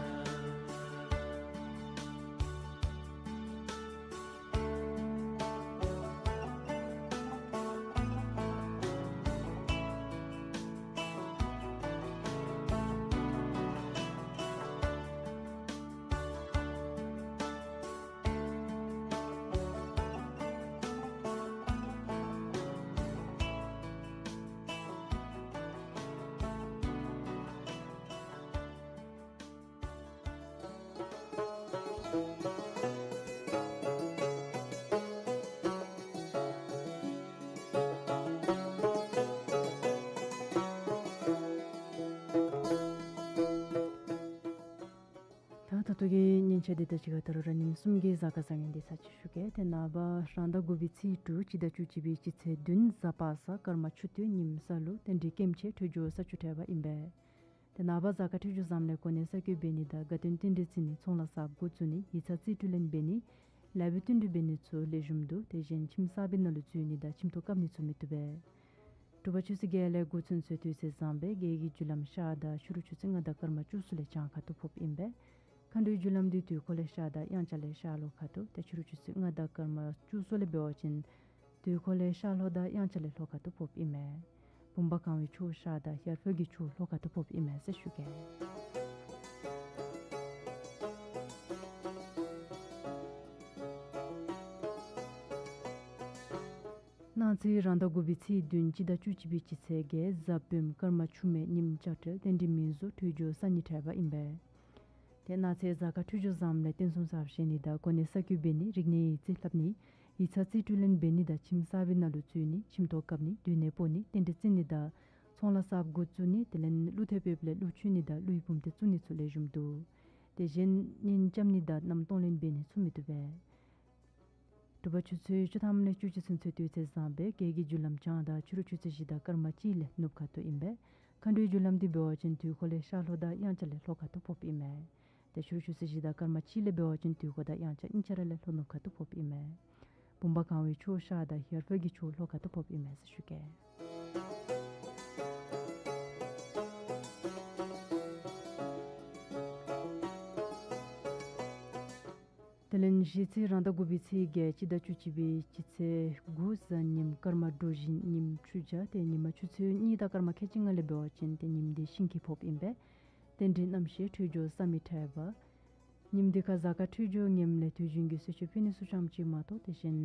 ད་ད་ལྟོ་གི་ཉིན་ཆ་འདི་ད་ཅི་ག་ད་རུང་ར་ཉིནམ་གསུམ་གྱི་གཟའ་སྐར་བཟང་ངན་འདི་ཚར་ཅིག་ཞུ་གེ། ཏེ་ནངས་པ་རང་ཟླ་དགུ་པའི་ཚེས་དྲུག་སྤྱི་ཟླ་བཅུ་གཅིག་པའི་སྤྱི་ཚེས་བདུན་གཟའ་པ་སངས་སྐར་མ་ཆུ་སྟོད་ཉིམ་གསལ་ལུ་རྟེན་འབྲེལ་སྐྱེམས་ཆེ་འཕྲོད་སྦྱོར་ས་བཅུ་ཐེག་པ་ཨིན་པས། ཏེ་ནངས་པ་གཟའ་སྐར་འཕྲོད་སྦྱོར་བཟངམ་ལས་གོ་གནས་གསར་བསྐོ་འབད་ནི་དང་དགའ་སྟོན་རྟེན་འབྲེལ་བརྩི་ནི་ཚོང་ལཱ་གསརཔ་འགོ་བཙུགས་ནི་ཡིག་ཚང་རྩིས་སྤྲོད་ལེན་འབད་ནི་ལཱ་འབད་བསྟུན་གྲོས་འབད་ནི་ཚུ་ལེགས་ཤོམ་འདུག། ཏེ་གཞན་ཁྱིམ་གསར་པའི་ནང་ལུ་འཛུལ་ནི་དང་ཁྱིམ་ཐོག་བཀབ་ནི་ཚུ་མི་བཏུབ་པས། དྲོ་པ་ཆུ་ཚོད་བརྒྱད་ལས་འགོ་ཚུན་ཚོད་དུས་ཚོད་བཟང་པས། བརྒྱད་ཀྱི་རྒྱུ་ལམ་ཤར་དང་ཕྱི་རུ་ཆུ་ཚོད་ལྔ་དང་སྐར་མ་བཅུ་གསུམ་ལས་བྱང་ཁ་ཐུག་ཕོགཔ་ཨིན་པས། མཁའ་འགྲོའི་རྒྱུ་ལམ་འདི་དུས་འཁོར་ལས་ཤར་དང་དབྱངས་འཆར་ལས་ཤར་ལྷོ་ཁ་ཐུག། ཏེ་ཕྱི་རུ་ཆུ་ཚོད་ལྔ་དང་སྐར་མ་བཅུ་གསུམ་ལས་འབད་བ་ཅིན་དུས་འཁོར་ལས་ཤར་ལྷོ་དང་དབྱངས་འཆར་ལས་ལྷོ་ཁ་ཐུག་ཕོགཔ་ཨིན་མས། བུམ་པ་གང་བའི་ཕྱོགས་ཤར་དང་ཡར་འཕེལ་གྱི་ཕྱོགས་ལྷོ་ཁ་ཐུག་ཕོགཔ་ཨིན་མས་ཟེར་ཞུ་གེ། གནངས་ཚེ་རང་ཟླ་དགུ་པའི་ཚེས་བདུན་སྤྱི་ཟླ་བཅུ་གཅིག་པའི་སྤྱི་ཚེས་བརྒྱད་གཟའ་སྤེནམ་སྐར་མ་ཆུ་མེད་ཉིམ་ལྕགས་སྤྲེལ་རྟེན་འབྲེལ་མིང་གཟུགས་འཕྲོད་སྦྱོར་ས་གཉིས་འཕྲད་པ་ཨིན་པས། ཏེ་གནངས་ཚེ་གཟའ་སྐར་འཕྲོད་སྦྱོར་བཟངམ་ལས་རྟེན་གསུམ་གསརཔ་བཞེངས་ནི་དང་གོ་གནས་གསར་བསྐོ་འབད་ནི་རིག་གནས་ཡིག་རྩིས་ལྷབ་ནི་ཡིག་ཚང་རྩིས་སྤྲོད་ལེན་འབད་ནི་དང་ཁྱིམ་གསར་པའི་ནང་ལུ་འཛུལ་ནི་ཁྱིམ་ཐོག་བཀབ་ནི་སྡོད་གནས་སྤོ་ནི་རྟེན་འབྲེལ་བརྩི་ནི་དང་ཚོང་ལཱ་གསརཔ་འགོ་བཙུགས་ནི་དེ་ལས་ཀླུ་ཐེབས་འབདཝ་ལས་ཀླུ་མཆོད་ནི་དང་ཀླུའི་བུམ་སྡེ་བཙུགས་ནི་ཚུ་ལེགས་ཤོམ་འདུག། ཏེ་གཞན་གཉེན་བཅམ་ནི་དང་མནའམ་གཏོང་ལེན་འབད་ནི་ཚུ་མི་བཏུབ་པས། དྲོ་པ་ཆུ་ཚོད་བཅུ་ཐམ་ལས་བཅུ་གཅིག་ཚུན་ཚོད་དུས་ཚོད་བཟང་པས། རྒྱལ་གྱི་རྒྱུ་ལམ་བྱང་དང་ཕྱི་རུ་ཆུ་ཚོད་བཞི་དང་སྐར་མ་གཅིག་ལས་ནུབ་ཁ་ཐུག་ཨིན་པས། མཁའ་འགྲོའི་རྒྱུ་ལམ་འདི་འབད་བ་ཅིན་དུས་འཁོར་ལས་ཤར་ལྷོ་དང་དབྱངས་འཆར་ལས་ལྷོ་ཁ་ཐུག་ཕོགཔ་ཨིན་མས། ཏེ་ཕྱི་རུ་ཆུ་ཚོད་བཞི་དང་སྐར་མ་གཅིག་ལས་འབད་བ་ཅིན་དུས་འཁོར་དང་དབྱངས་འཆར་གཉིས་ཆ་ར་ལས་ལྷོ་ནུབ་ཁ་ཐུག་ཕོགཔ་ཨིན་མས། བུམ་པ་གང་བའི་ཕྱོགས་ཤར་དང་ཡར་འཕེལ་གྱི་ཕྱོགས་ལྷོ་ཁ་ཐུག་ཕོགཔ་ཨིན་མས་ཟེར་ཞུ་གེ། དེ་ལས་གཞེས་ཚེ་རང་ཟླ་དགུ་པའི་ཚེས་བརྒྱད་སྤྱི་ཟླ་བཅུ་གཅིག་པའི་སྤྱི་ཚེས་དགུ་གཟའ་ཉིམ་སྐར་མ་འབྲུག་བཞི་ཉིམ་ཆུ་བྱ་སྟེ་ཉི་མ་ཆུ་ཚོད་གཉིས་དང་སྐར་མ་ཁལ་གཅིག་ལྔ་ལས་འབད་བ་ཅིན་ཏེ་ཉིམ་འདི་ཤིང་ཁྱི་ཕོགཔ་ཨིན་པས། རྟེན་འབྲེལ་རྣམ་ཤེས་འཕྲོད་སྦྱོར་ས་མི་འཕྲད་པ། ཉིམ་འདི་ཁར་གཟའ་སྐར་འཕྲོད་སྦྱོར་ངནམ་ལས་དུས་རྒྱུན་གྱི་གསོལ་མཆོད་ཕུལ་ནི་ཚུ་ཙམ་ཅིག་མ་གཏོགས་དེ་བཞིན་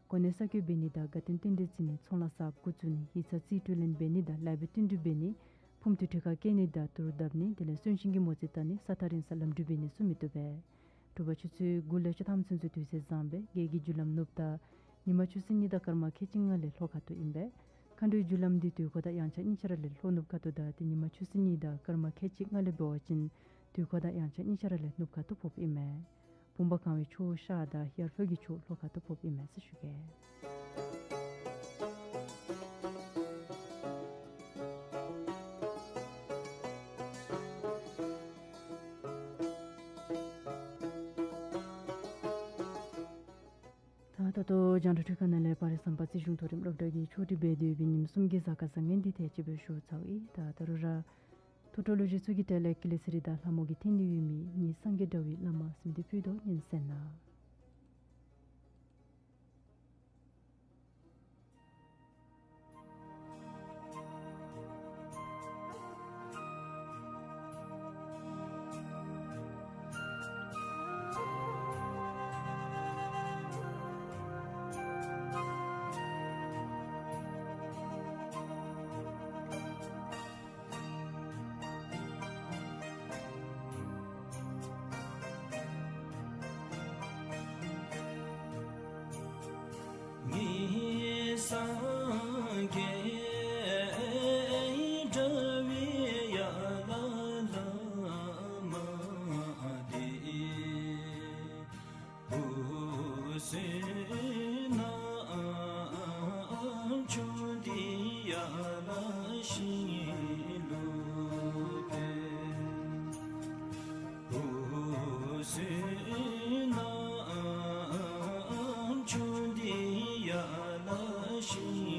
གོ་གནས་གསར་བསྐོ་འབད་ནི་དང་དགའ་སྟོན་རྟེན་འབྲེལ་བརྩི་ནི་ཚོང་ལཱ་གསརཔ་འགོ་བཙུགས་ནི་ཡིག་ཚང་རྩིས་སྤྲོད་ལེན་འབད་ནི་དང་ལཱའི་བརྟན་བརྟན་འབད་ནི་ཕུངམ་ཐུག་ཁྲི་ཁར་བཀལ་ནི་དང་ཏུར་བརྡབ་ནི་དེ་ལས་གསོན་ཤིང་གི་མོ་རྩིས་བལྟ་ནི་ས་ཐག་རིང་ས་ལམ་འགྲུལ་འབད་ནི་ཚུ་མི་བཏུབ་པས། དྲོ་པ་ཆུ་ཚོད་དགུ་ལས་བཅུ་ཐམ་ཚུན་ཚོད་དུས་ཚོད་བཟང་པས། རྒྱལ་གྱི་རྒྱུ་ལམ་ནུབ་ཟླ། ཉི་མ་ཆུ་ཚོད་གཉིས་དང་སྐར་མ་ཁལ་གཅིག་ལྔ་ལས་ལྷོ་ཁ་ཐུག་ཨིན་པས། མཁའ་འགྲོའི་རྒྱུ་ལམ་འདི་དུས་འཁོར་དང་དབྱངས་འཆར་གཉིས་ཆ་ར་ལས་ལྷོ་ནུབ་ཁ་ཐུག་ཟླ་སྟེ་ཉི་མ་ཆུ་ཚོད་གཉིས་དང་སྐར་མ་ཁལ་གཅིག་ལྔ་ལས་འབད་བ་ཅིན་དུས་འཁོར་དང་དབྱངས་འཆར་གཉིས་ཆ་ར་ལས་ནུབ་ཁ་ཐུག་ཕོགཔ་ཨིན་མས། བུམ་པ་གང་བའི་ཕྱོགས་ཤར་དང་ཡར་འཕེལ་གྱི་ཕྱོགས་ལྷོ་ཁ་ཐུག་ཕོགཔ་ཨིན་མས་ཟེར་ཞུ་གེ། ད་ད་ལྟོ་རྒྱང་བསྒྲགས་འཕྲུལ་ཁང་ནང་ལས་དཔལ་ལྡན་བསམ་པ་རྩིས་གཞུང་མཐོ་རིམ་སློབ་གྲྭ་གི་ཆོས་ཁྲིད་འབད་དེ་ཡོད་པའི་ཉིནམ་གསུམ་གྱི་གཟའ་སྐར་བཟང་ངན་འདི་དེ་ཅིག་སྦེ་ཞུ་ཚརཝ་ཨིན། ད་ད་རུང་ར་ཐུགས་སྤྲོ་ལོ་རྒྱུས་ཚུ་གི་གྲས་ལས་ཀུན་ལེགས་ཚེ་རིང་དང་ལྷ་མོ་གི་ཐད་ནི་ཡོད་མི་ཉིད་སངས་རྒྱས་དགྲ་བོའི་བླ་མ་སེམས་འདི་ཕུད་དོ་ཉན་གསན་གནང་། ངེའི་སངས་རྒྱས་དགྲ་བོའི་ཡ་ལ་བླ་མ་འདི། འུ་ཟོའི་ནང་ཆོས་འདི་ཡ་ལ་ཤིང་ལུག་པས། འུ་ཟོའི་ནང་ཆོས་འདི་ཡ་ལ་ཤིང་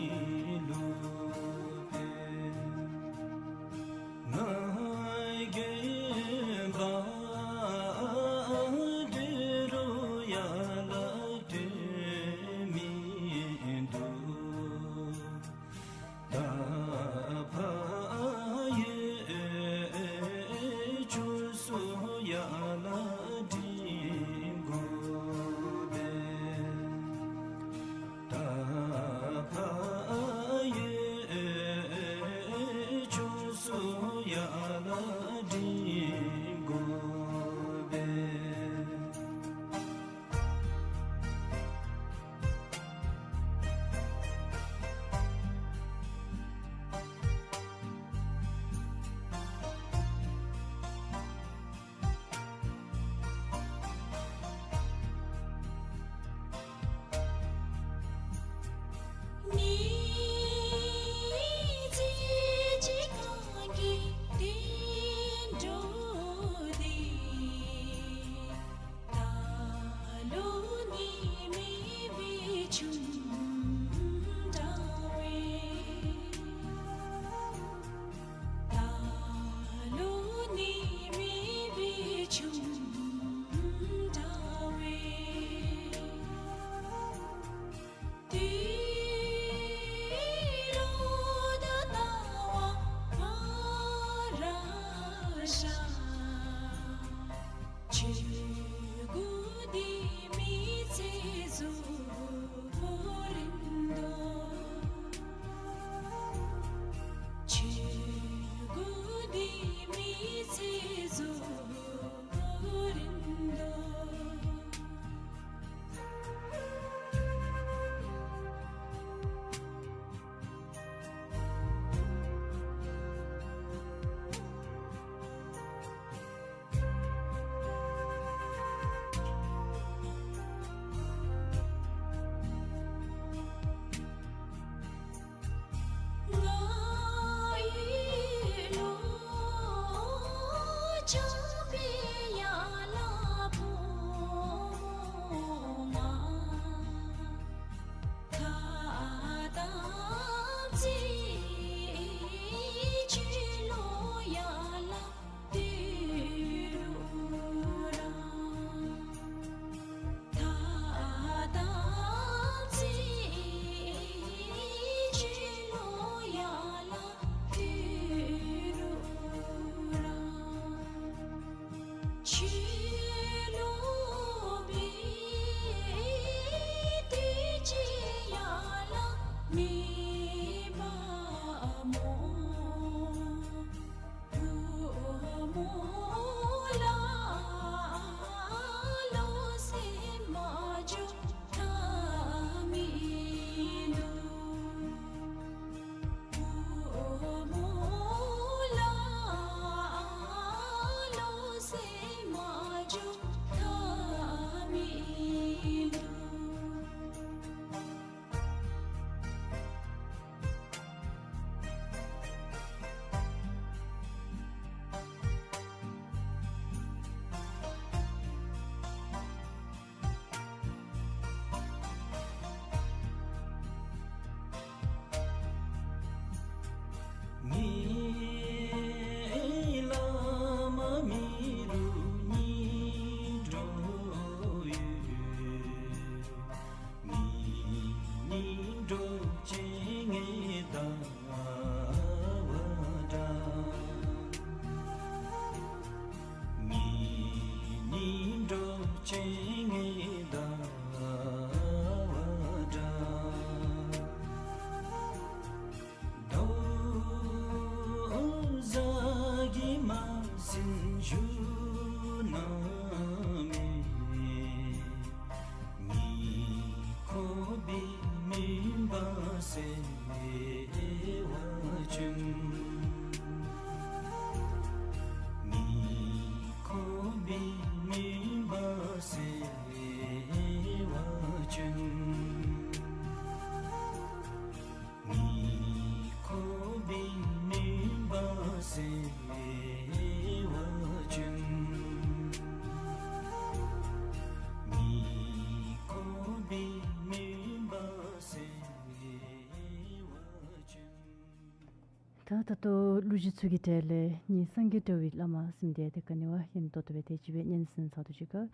ད་ད་ལྟོ་གླུ་གཞས་ཚུ་གི་གྲས་ལས་ངེའི་སངས་རྒྱས་བཀྲ་བའི་བླ་མ་ཟེར་མི་འདི་ཏེ་ག་ནི་བ་ཡང་ཏོག་ཏོ་སྦེ་དེ་ཅིག་སྦེ་སྙན་གསན་ཚར་དོ་ཅིག་ཁར།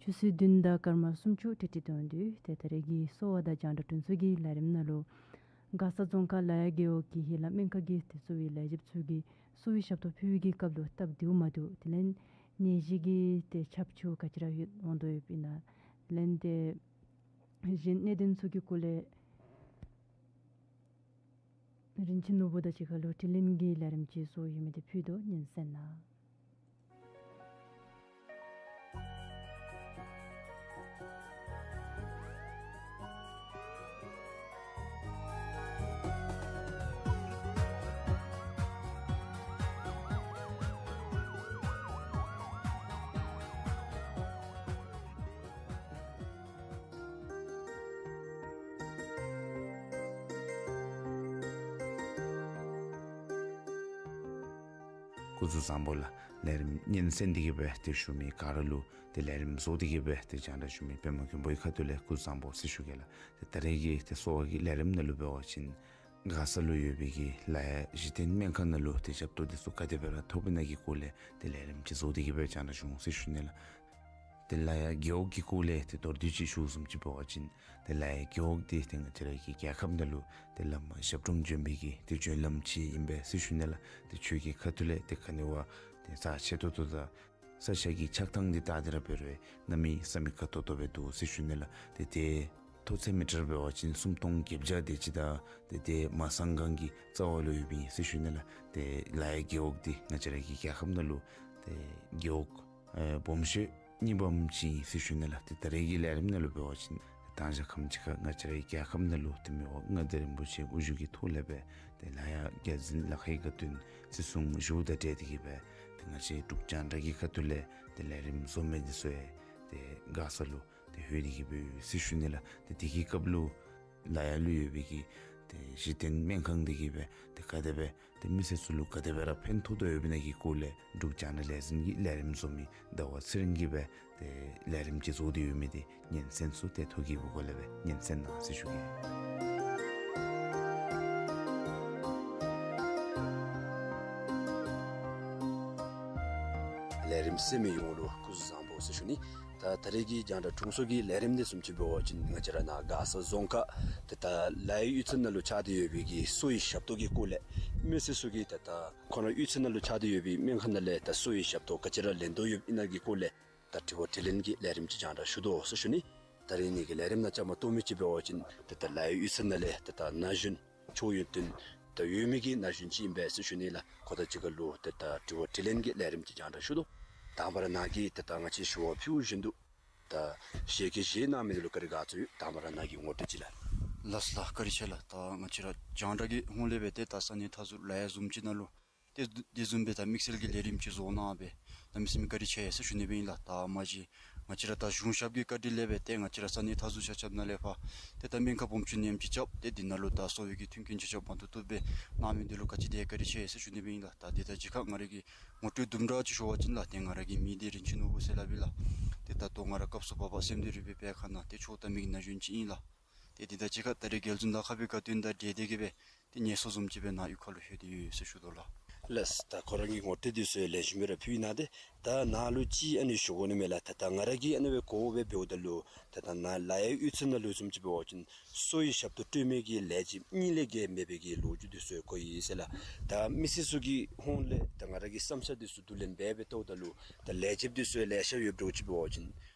ཆུ་ཚོད་བདུན་དང་སྐར་མ་སུམ་ཅུ་ཏིག་ཏིག་འདོན་དོ། ཏེ་ད་རེས་ཀྱི་གསོ་བ་དང་རྒྱང་བསྒྲགས་སྒྲོན་ཚོགས་ཀྱི་ལས་རིམ་ནང་ལུ་མགར་ས་རྫོང་ཁག་ལ་ཡ་རྒེད་འོག་གི་ཧི་ལ་སྨན་ཁང་གི་ཏེ་གསོ་བའི་ལས་བྱེདཔ་ཚུ་གིས་གསོ་བའི་ཞབས་ཏོག་ཕུལ་བའི་གི་སྐབས་ལུ་སྟབས་བདེཝ་མ་བདེཝ་དེ་ལས་ནད་གཞི་གི་ཏེ་ཁྱབ་ཚུལ་ག་ཅི་ར་ཡོད་འོང་དོ་ཡོདཔ་ཨིན་ན། དེ་ལས་ཏེ་གཞན་གནད་དོན་ཚུ་གི་སྐོར་ལས་རིན་ཆེན་ནོར་བུ་དང་གཅིག་ཁར་ལུ་དྲི་ལན་གྱི་ལས་རིམ་ཅིག་བཟོ་ཡོད་མི་དེ་ཕུལ་དོ། སྙན་གསན་གནང་། སྐུ་གཟུགས་བཟང་པོ་ལགས། ལས་རིམ་སྙན་གསན་ཏེ་གི་སྦེ་ཏེ་བཞུགས་མི་ག་ར་ལུ་ཏེ་ལས་རིམ་བཟོ་སྟེ་གི་སྦེ་ཏེ་རྒྱང་བསྒྲགས་ཞུ་མི་པདྨ་མགོན་པོའི་ཁ་ཐུག་ལས་སྐུ་གཟུགས་བཟང་པོ་ཟེར་ཞུ་གེ་ལགས། ཏེ་ད་རེས་ཀྱི་ཏེ་གསོ་བ་གི་ལས་རིམ་ནང་ལུ་འབད་བ་ཅིན་མགར་ས་ལུ་ཡོད་པའི་གི་ལ་ཡ་གཞི་རྟེན་སྨན་ཁང་ནང་ལུ་ཏེ་ཞབས་ཏོག་འདི་ཚུ་ག་དེ་སྦེ་ར་ཐོབ་ཨིན་ན་གི་སྐོར་ལས་ཏེ་ལས་རིམ་ཅིག་བཟོ་སྟེ་གི་སྦེ་རྒྱང་བསྒྲགས་ཞུ་འོང་ཟེར་ཞུ་ནི་ལགས། ཏེ་ལ་ཡ་རྒེད་འོག་གི་སྐོར་ལས་ཏེ་མདོར་བསྡུས་ཅིག་ཞུ་བཟུམ་ཅིག་འབད་བ་ཅིན་ཏེ་ལ་ཡ་རྒེད་འོག་འདི་ཏེ་ང་བཅས་ར་གི་རྒྱལ་ཁབ་ནང་ལུ་ཏེ་བླམ་ཞབས་དྲུང་བྱོན་པའི་གི་ཏེ་བྱོན་ལམ་ཅིག་ཨིན་པས་ཟེར་ཞུ་ནི་ལགས། ཏེ་ཁྱོད་ཀྱི་ཁ་ཐུག་ལས་ཏེ་ག་ནི་བ་ཏེ་རྩ་ཆེ་ཏོག་ཏོ་དང་ས་ཆ་གི་ཆགས་ཐངས་འདི་ད་དེ་ར་འབད་རུང་གནམ་མེད་ས་མེད་དགའ་ཏོག་ཏོ་སྦེ་འདུག་ཟེར་ཞུ་ནི་ལགས། ཏེ་དེ་མཐོ་ཚད་མི་ཊར་འབད་བ་ཅིན་སུམ་སྟོང་བརྒྱད་བརྒྱ་དེ་ཅིག་དང་ཏེ་དེ་མ་སངས་གང་གི་རྩ་བ་ལུ་ཡོདཔ་ཨིན་ཟེར་ཞུ་ནི་ལགས། ཏེ་ལ་ཡ་རྒེད་འོག་འདི་ང་བཅས་ར་གི་རྒྱལ་ཁབ་ནང་ལུ་ཏེ་རྒེད་འོག་ཨེ་སྦོམ་ཤོས་གཉིས་པམ་ཅིག་ཨིན་ཟེར་ཞུ་ནི་ལགས། ཏེ་ད་རེས་ཀྱི་ལས་རིམ་ནང་ལུ་འབད་བ་ཅིན་ད་ཞག་ཁམས་ཅིག་ཁར་ང་བཅས་རའི་རྒྱལ་ཁབ་ནང་ལུ་ཏེ་མི་དབང་མངའ་བདག་རིན་པོ་ཆེ་དབུ་བཞུགས་ཀྱི་ཐོག་ལས་སྦེ་ཏེ་ལ་ཡ་བརྒྱ་འཛིན་ལ་ཁའི་དགའ་སྟོན་བརྩི་སྲུང་ཞུཝ་དང་འབྲེལ་ཏེ་གི་སྦེ་ཏེ་ང་བཅས་འབྲུག་རྒྱང་བསྒྲགས་ཀྱི་ཁ་ཐུག་ལས་ཏེ་ལས་རིམ་བཟོ་མི་འདི་ཚུ་ཡང་ཏེ་མགར་ས་ལུ་ཏེ་ལྷོད་དེ་གི་སྦེ་ཡོད་ཟེར་ཞུ་ནི་ལགས། ཏེ་དེ་གི་སྐབས་ལུ་ལ་ཡ་ལུ་ཡོད་པའི་གི་ ཨེ་གཞི་རྟེན་སྨན་ཁང་འདི་གིས་སྦེ་ཏེ་ག་དེ་སྦེ་ཏེ་མི་སེར་ཚུ་ལུ་ག་དེ་སྦེ་ར་ཕན་ཐོགས་དོ་ཡོདཔ་ཨིན་ན་གི་སྐོར་ལས་འབྲུག་རྒྱང་བསྒྲགས་ལས་འཛིན་གྱི་ལས་རིམ་བཟོ་མི་ཟླ་བ་ཚེ་རིང་གིས་སྦེ་ཏེ་ལས་རིམ་ཅིག་བཟོ་སྟེ་ཡོད་མི་འདི་སྙན་གསན་ཚུ་ཏེ་ཐོ་གི་གུ་ལས་སྦེ་སྙན་གསན་གནང་ཟེར་ཞུ་གེ། ལས་རིམ་གསན་མི་ཡོངས་ལུ་སྐུ་གཟུགས་བཟང་པོ་ཟེར་ཞུ་ནི། ད་ད་རེས་ཀྱི་རྒྱང་བསྒྲགས་དྲུང་འཚོ་གི་ལས་རིམ་འདི་བཟུམ་ཅིག་འབད་བ་ཅིན་ང་བཅས་ར་ནཱ་མགར་ས་རྫོང་ཁག་ཏེ་ད་ལའི་གཡུས་ཚན་ནང་ལུ་ཆགས་ཏེ་ཡོད་པའི་གི་གསོ་བའི་ཞབས་ཏོག་གི་སྐོར་ལས་མི་སེར་ཚུ་གིས་ཏེ་ད་ཁོང་ར་གཡུས་ཚན་ནང་ལུ་ཆགས་ཏེ་ཡོད་པའི་སྨན་ཁང་ནང་ལས་ད་གསོ་བའི་ཞབས་ཏོག་ག་ཅི་ར་ལེན་དོ་ཡོདཔ་ཨིན་ན་གི་སྐོར་ལས་ད་དྲི་བ་དྲིས་ལན་གྱི་ལས་རིམ་ཅིག་རྒྱང་བསྒྲགས་ཞུ་དོ་ཟེར་ཞུ་ནི། ད་རེས་ནཱ་གི་ལས་རིམ་ནང་བཅའ་མར་གཏོགས་མི་ཅིག་འབད་བ་ཅིན་ཏེ་ད་ལའི་གཡུས་ཚན་ནང་ལས་ཏེ་ད་ན་གཞོན་ཆོས་ཡོན་ཏན་ད་ཡོད་མི་གི་ན་གཞོན་ཅིག་ཨིན་པས་ཟེར་ཞུ་ནི་ལགས། ཁོ་དང་གཅིག་ཁར་ལུ་ཏེ་ད་དྲི་བ་དྲིས་ལན་གྱི་ལས་རིམ་ཅིག་རྒྱང་བསྒྲགས་ཞུ་དོ། དང་པ་ར་ནཱ་གིས་ཏེ་ད་ང་བཅས་ཞུ་བ་ཕུལ་བཞིན་དུ་ད་ཞལ་བཀོད་བཞེས་གནང་མི་འདི་ལུ་བཀའ་དྲིན་དགའ་ཚོར་ཡོད། དང་པ་ར་ནཱ་གི་ངོ་སྤྲོད་ཅིག་ལགས། ལགས་སོ་ལགས། བཀའ་དྲིན་ཆེ་ལགས། ད་ང་བཅས་ར་རྒྱང་བསྒྲགས་ཀྱི་ཧོངས་ལས་སྦེ་ཏེ་ད་ས་གནས་མཐའ་ཟུར་ལ་ཡ་བཟུམ་ཅིག་ནང་ལུ་ཏེ་དེ་བཟུམ་སྦེ་ད་དམིགས་བསལ་གྱི་ལས་རིམ་ཅིག་བཟོ་གནང་སྦེ་གནམ་མེད་ས་མེད་བཀའ་དྲིན་ཆེ་ཟེར་ཞུ་ནི་སྦེ་ཨིན་ལགས། ད་མ་གཞི་ང་བཅས་ར་ད་གཞུང་ཞབས་ཀྱི་བཀའ་དྲིན་ལས་སྦེ་ཏེ་ང་བཅས་ར་ས་གནས་མཐའ་ཟུར་ཆ་ཁྱབ་ནང་ལས་ཕར་ཏེ་ད་སྨན་ཁང་སྦོམ་ཆུང་ནེམ་ཅིག་རྐྱབ་སྟེ་འདི་ནང་ལུ་ད་གསོ་བའི་གི་མཐུན་རྐྱེན་ཆ་ཁྱབ་མ་ཏོག་ཏོ་སྦེ་གནང་མི་འདི་ལུ་ག་ཅི་དེ་བཀའ་དྲིན་ཆེ་ཟེར་ཞུ་ནི་སྦེ་ཨིན་ལགས། ད་འདི་དང་གཅིག་ཁར་ང་ར་གི་ངོ་སྤྲོད་དུམ་གྲ་ཅིག་ཞུ་བ་ཅིན་ལགས། ཏེ་ང་ར་གི་མིང་འདི་རིན་ཆེན་ནོར་བུ་ཟེར་སླབ་ཨིན་ལགས། ཏེ་ད་ལྟོ་ང་ར་སྐབས་སུ་བབ་པ་སེམས་སྡུག་རུས་པའི་སྤེལ་ཁང་ནང་ཏེ་ཆོས་ལྟ་མི་གི་ན་གཞོན་ཅིག་ཨིན་ལགས། ཏེ་འདི་དང་གཅིག་ཁར་ད་རེས་རྒྱལ་བཙུན་ལ་ཁ་པའི་བཀའ་དྲིན་དང་འབྲེལ་ཏེ་གིས་སྦེ་ཏེ་ངལ་གསོ་བཟུམ་ཅིག་སྦེ་ནཱ་གཡུས་ཁ་ལུ་ལྷོད་དེ་ཡོད་ཟེར་ཞུ་དོ་ལགས། ལགས། ད་ཁོ་ར་གི་ངོ་སྤྲོད་འདི་ཚུ་ལེགས་ཤོམ་སྦེ་ར་ཕུལ་གནང་སྟེ་ད་ནཱ་ལུ་ཅིག་ཨ་ནི་ཞུ་དགོ་ནི་མས་ལགས། ད་ད་ང་ར་གིས་ཨ་ནི་སྦེ་གོ་བ་སྦེ་འབདཝ་ད་ལུ་ད་ད་ནཱ་ལ་ཡའི་གཡུས་ཚན་ནང་ལུ་བཟུམ་ཅིག་འབད་བ་ཅིན་གསོ་བའི་ཞབས་ཏོག་སྤྲོད་མི་གི་ལས་བྱེདཔ་གཉིས་ལས་བརྒལ་མེད་པའི་གི་ལོ་རྒྱུས་འདི་ཚུ་གོ་ཡི་ཟེར་ལགས། ད་མི་སེར་ཚུ་གི་ཧོངས་ལས་ད་ང་ར་གིས་བསམ་འཆར་འདི་ཚུ་བསྡུ་ལེན་འབད་འབད་བལྟཝ་ད་ལུ་ད་ལས་བྱེདཔ་འདི་ཚུ་ལེ་ཤ་ཡོདཔ་འདྲཝ་ཅིག་འབད་བ་ཅིན་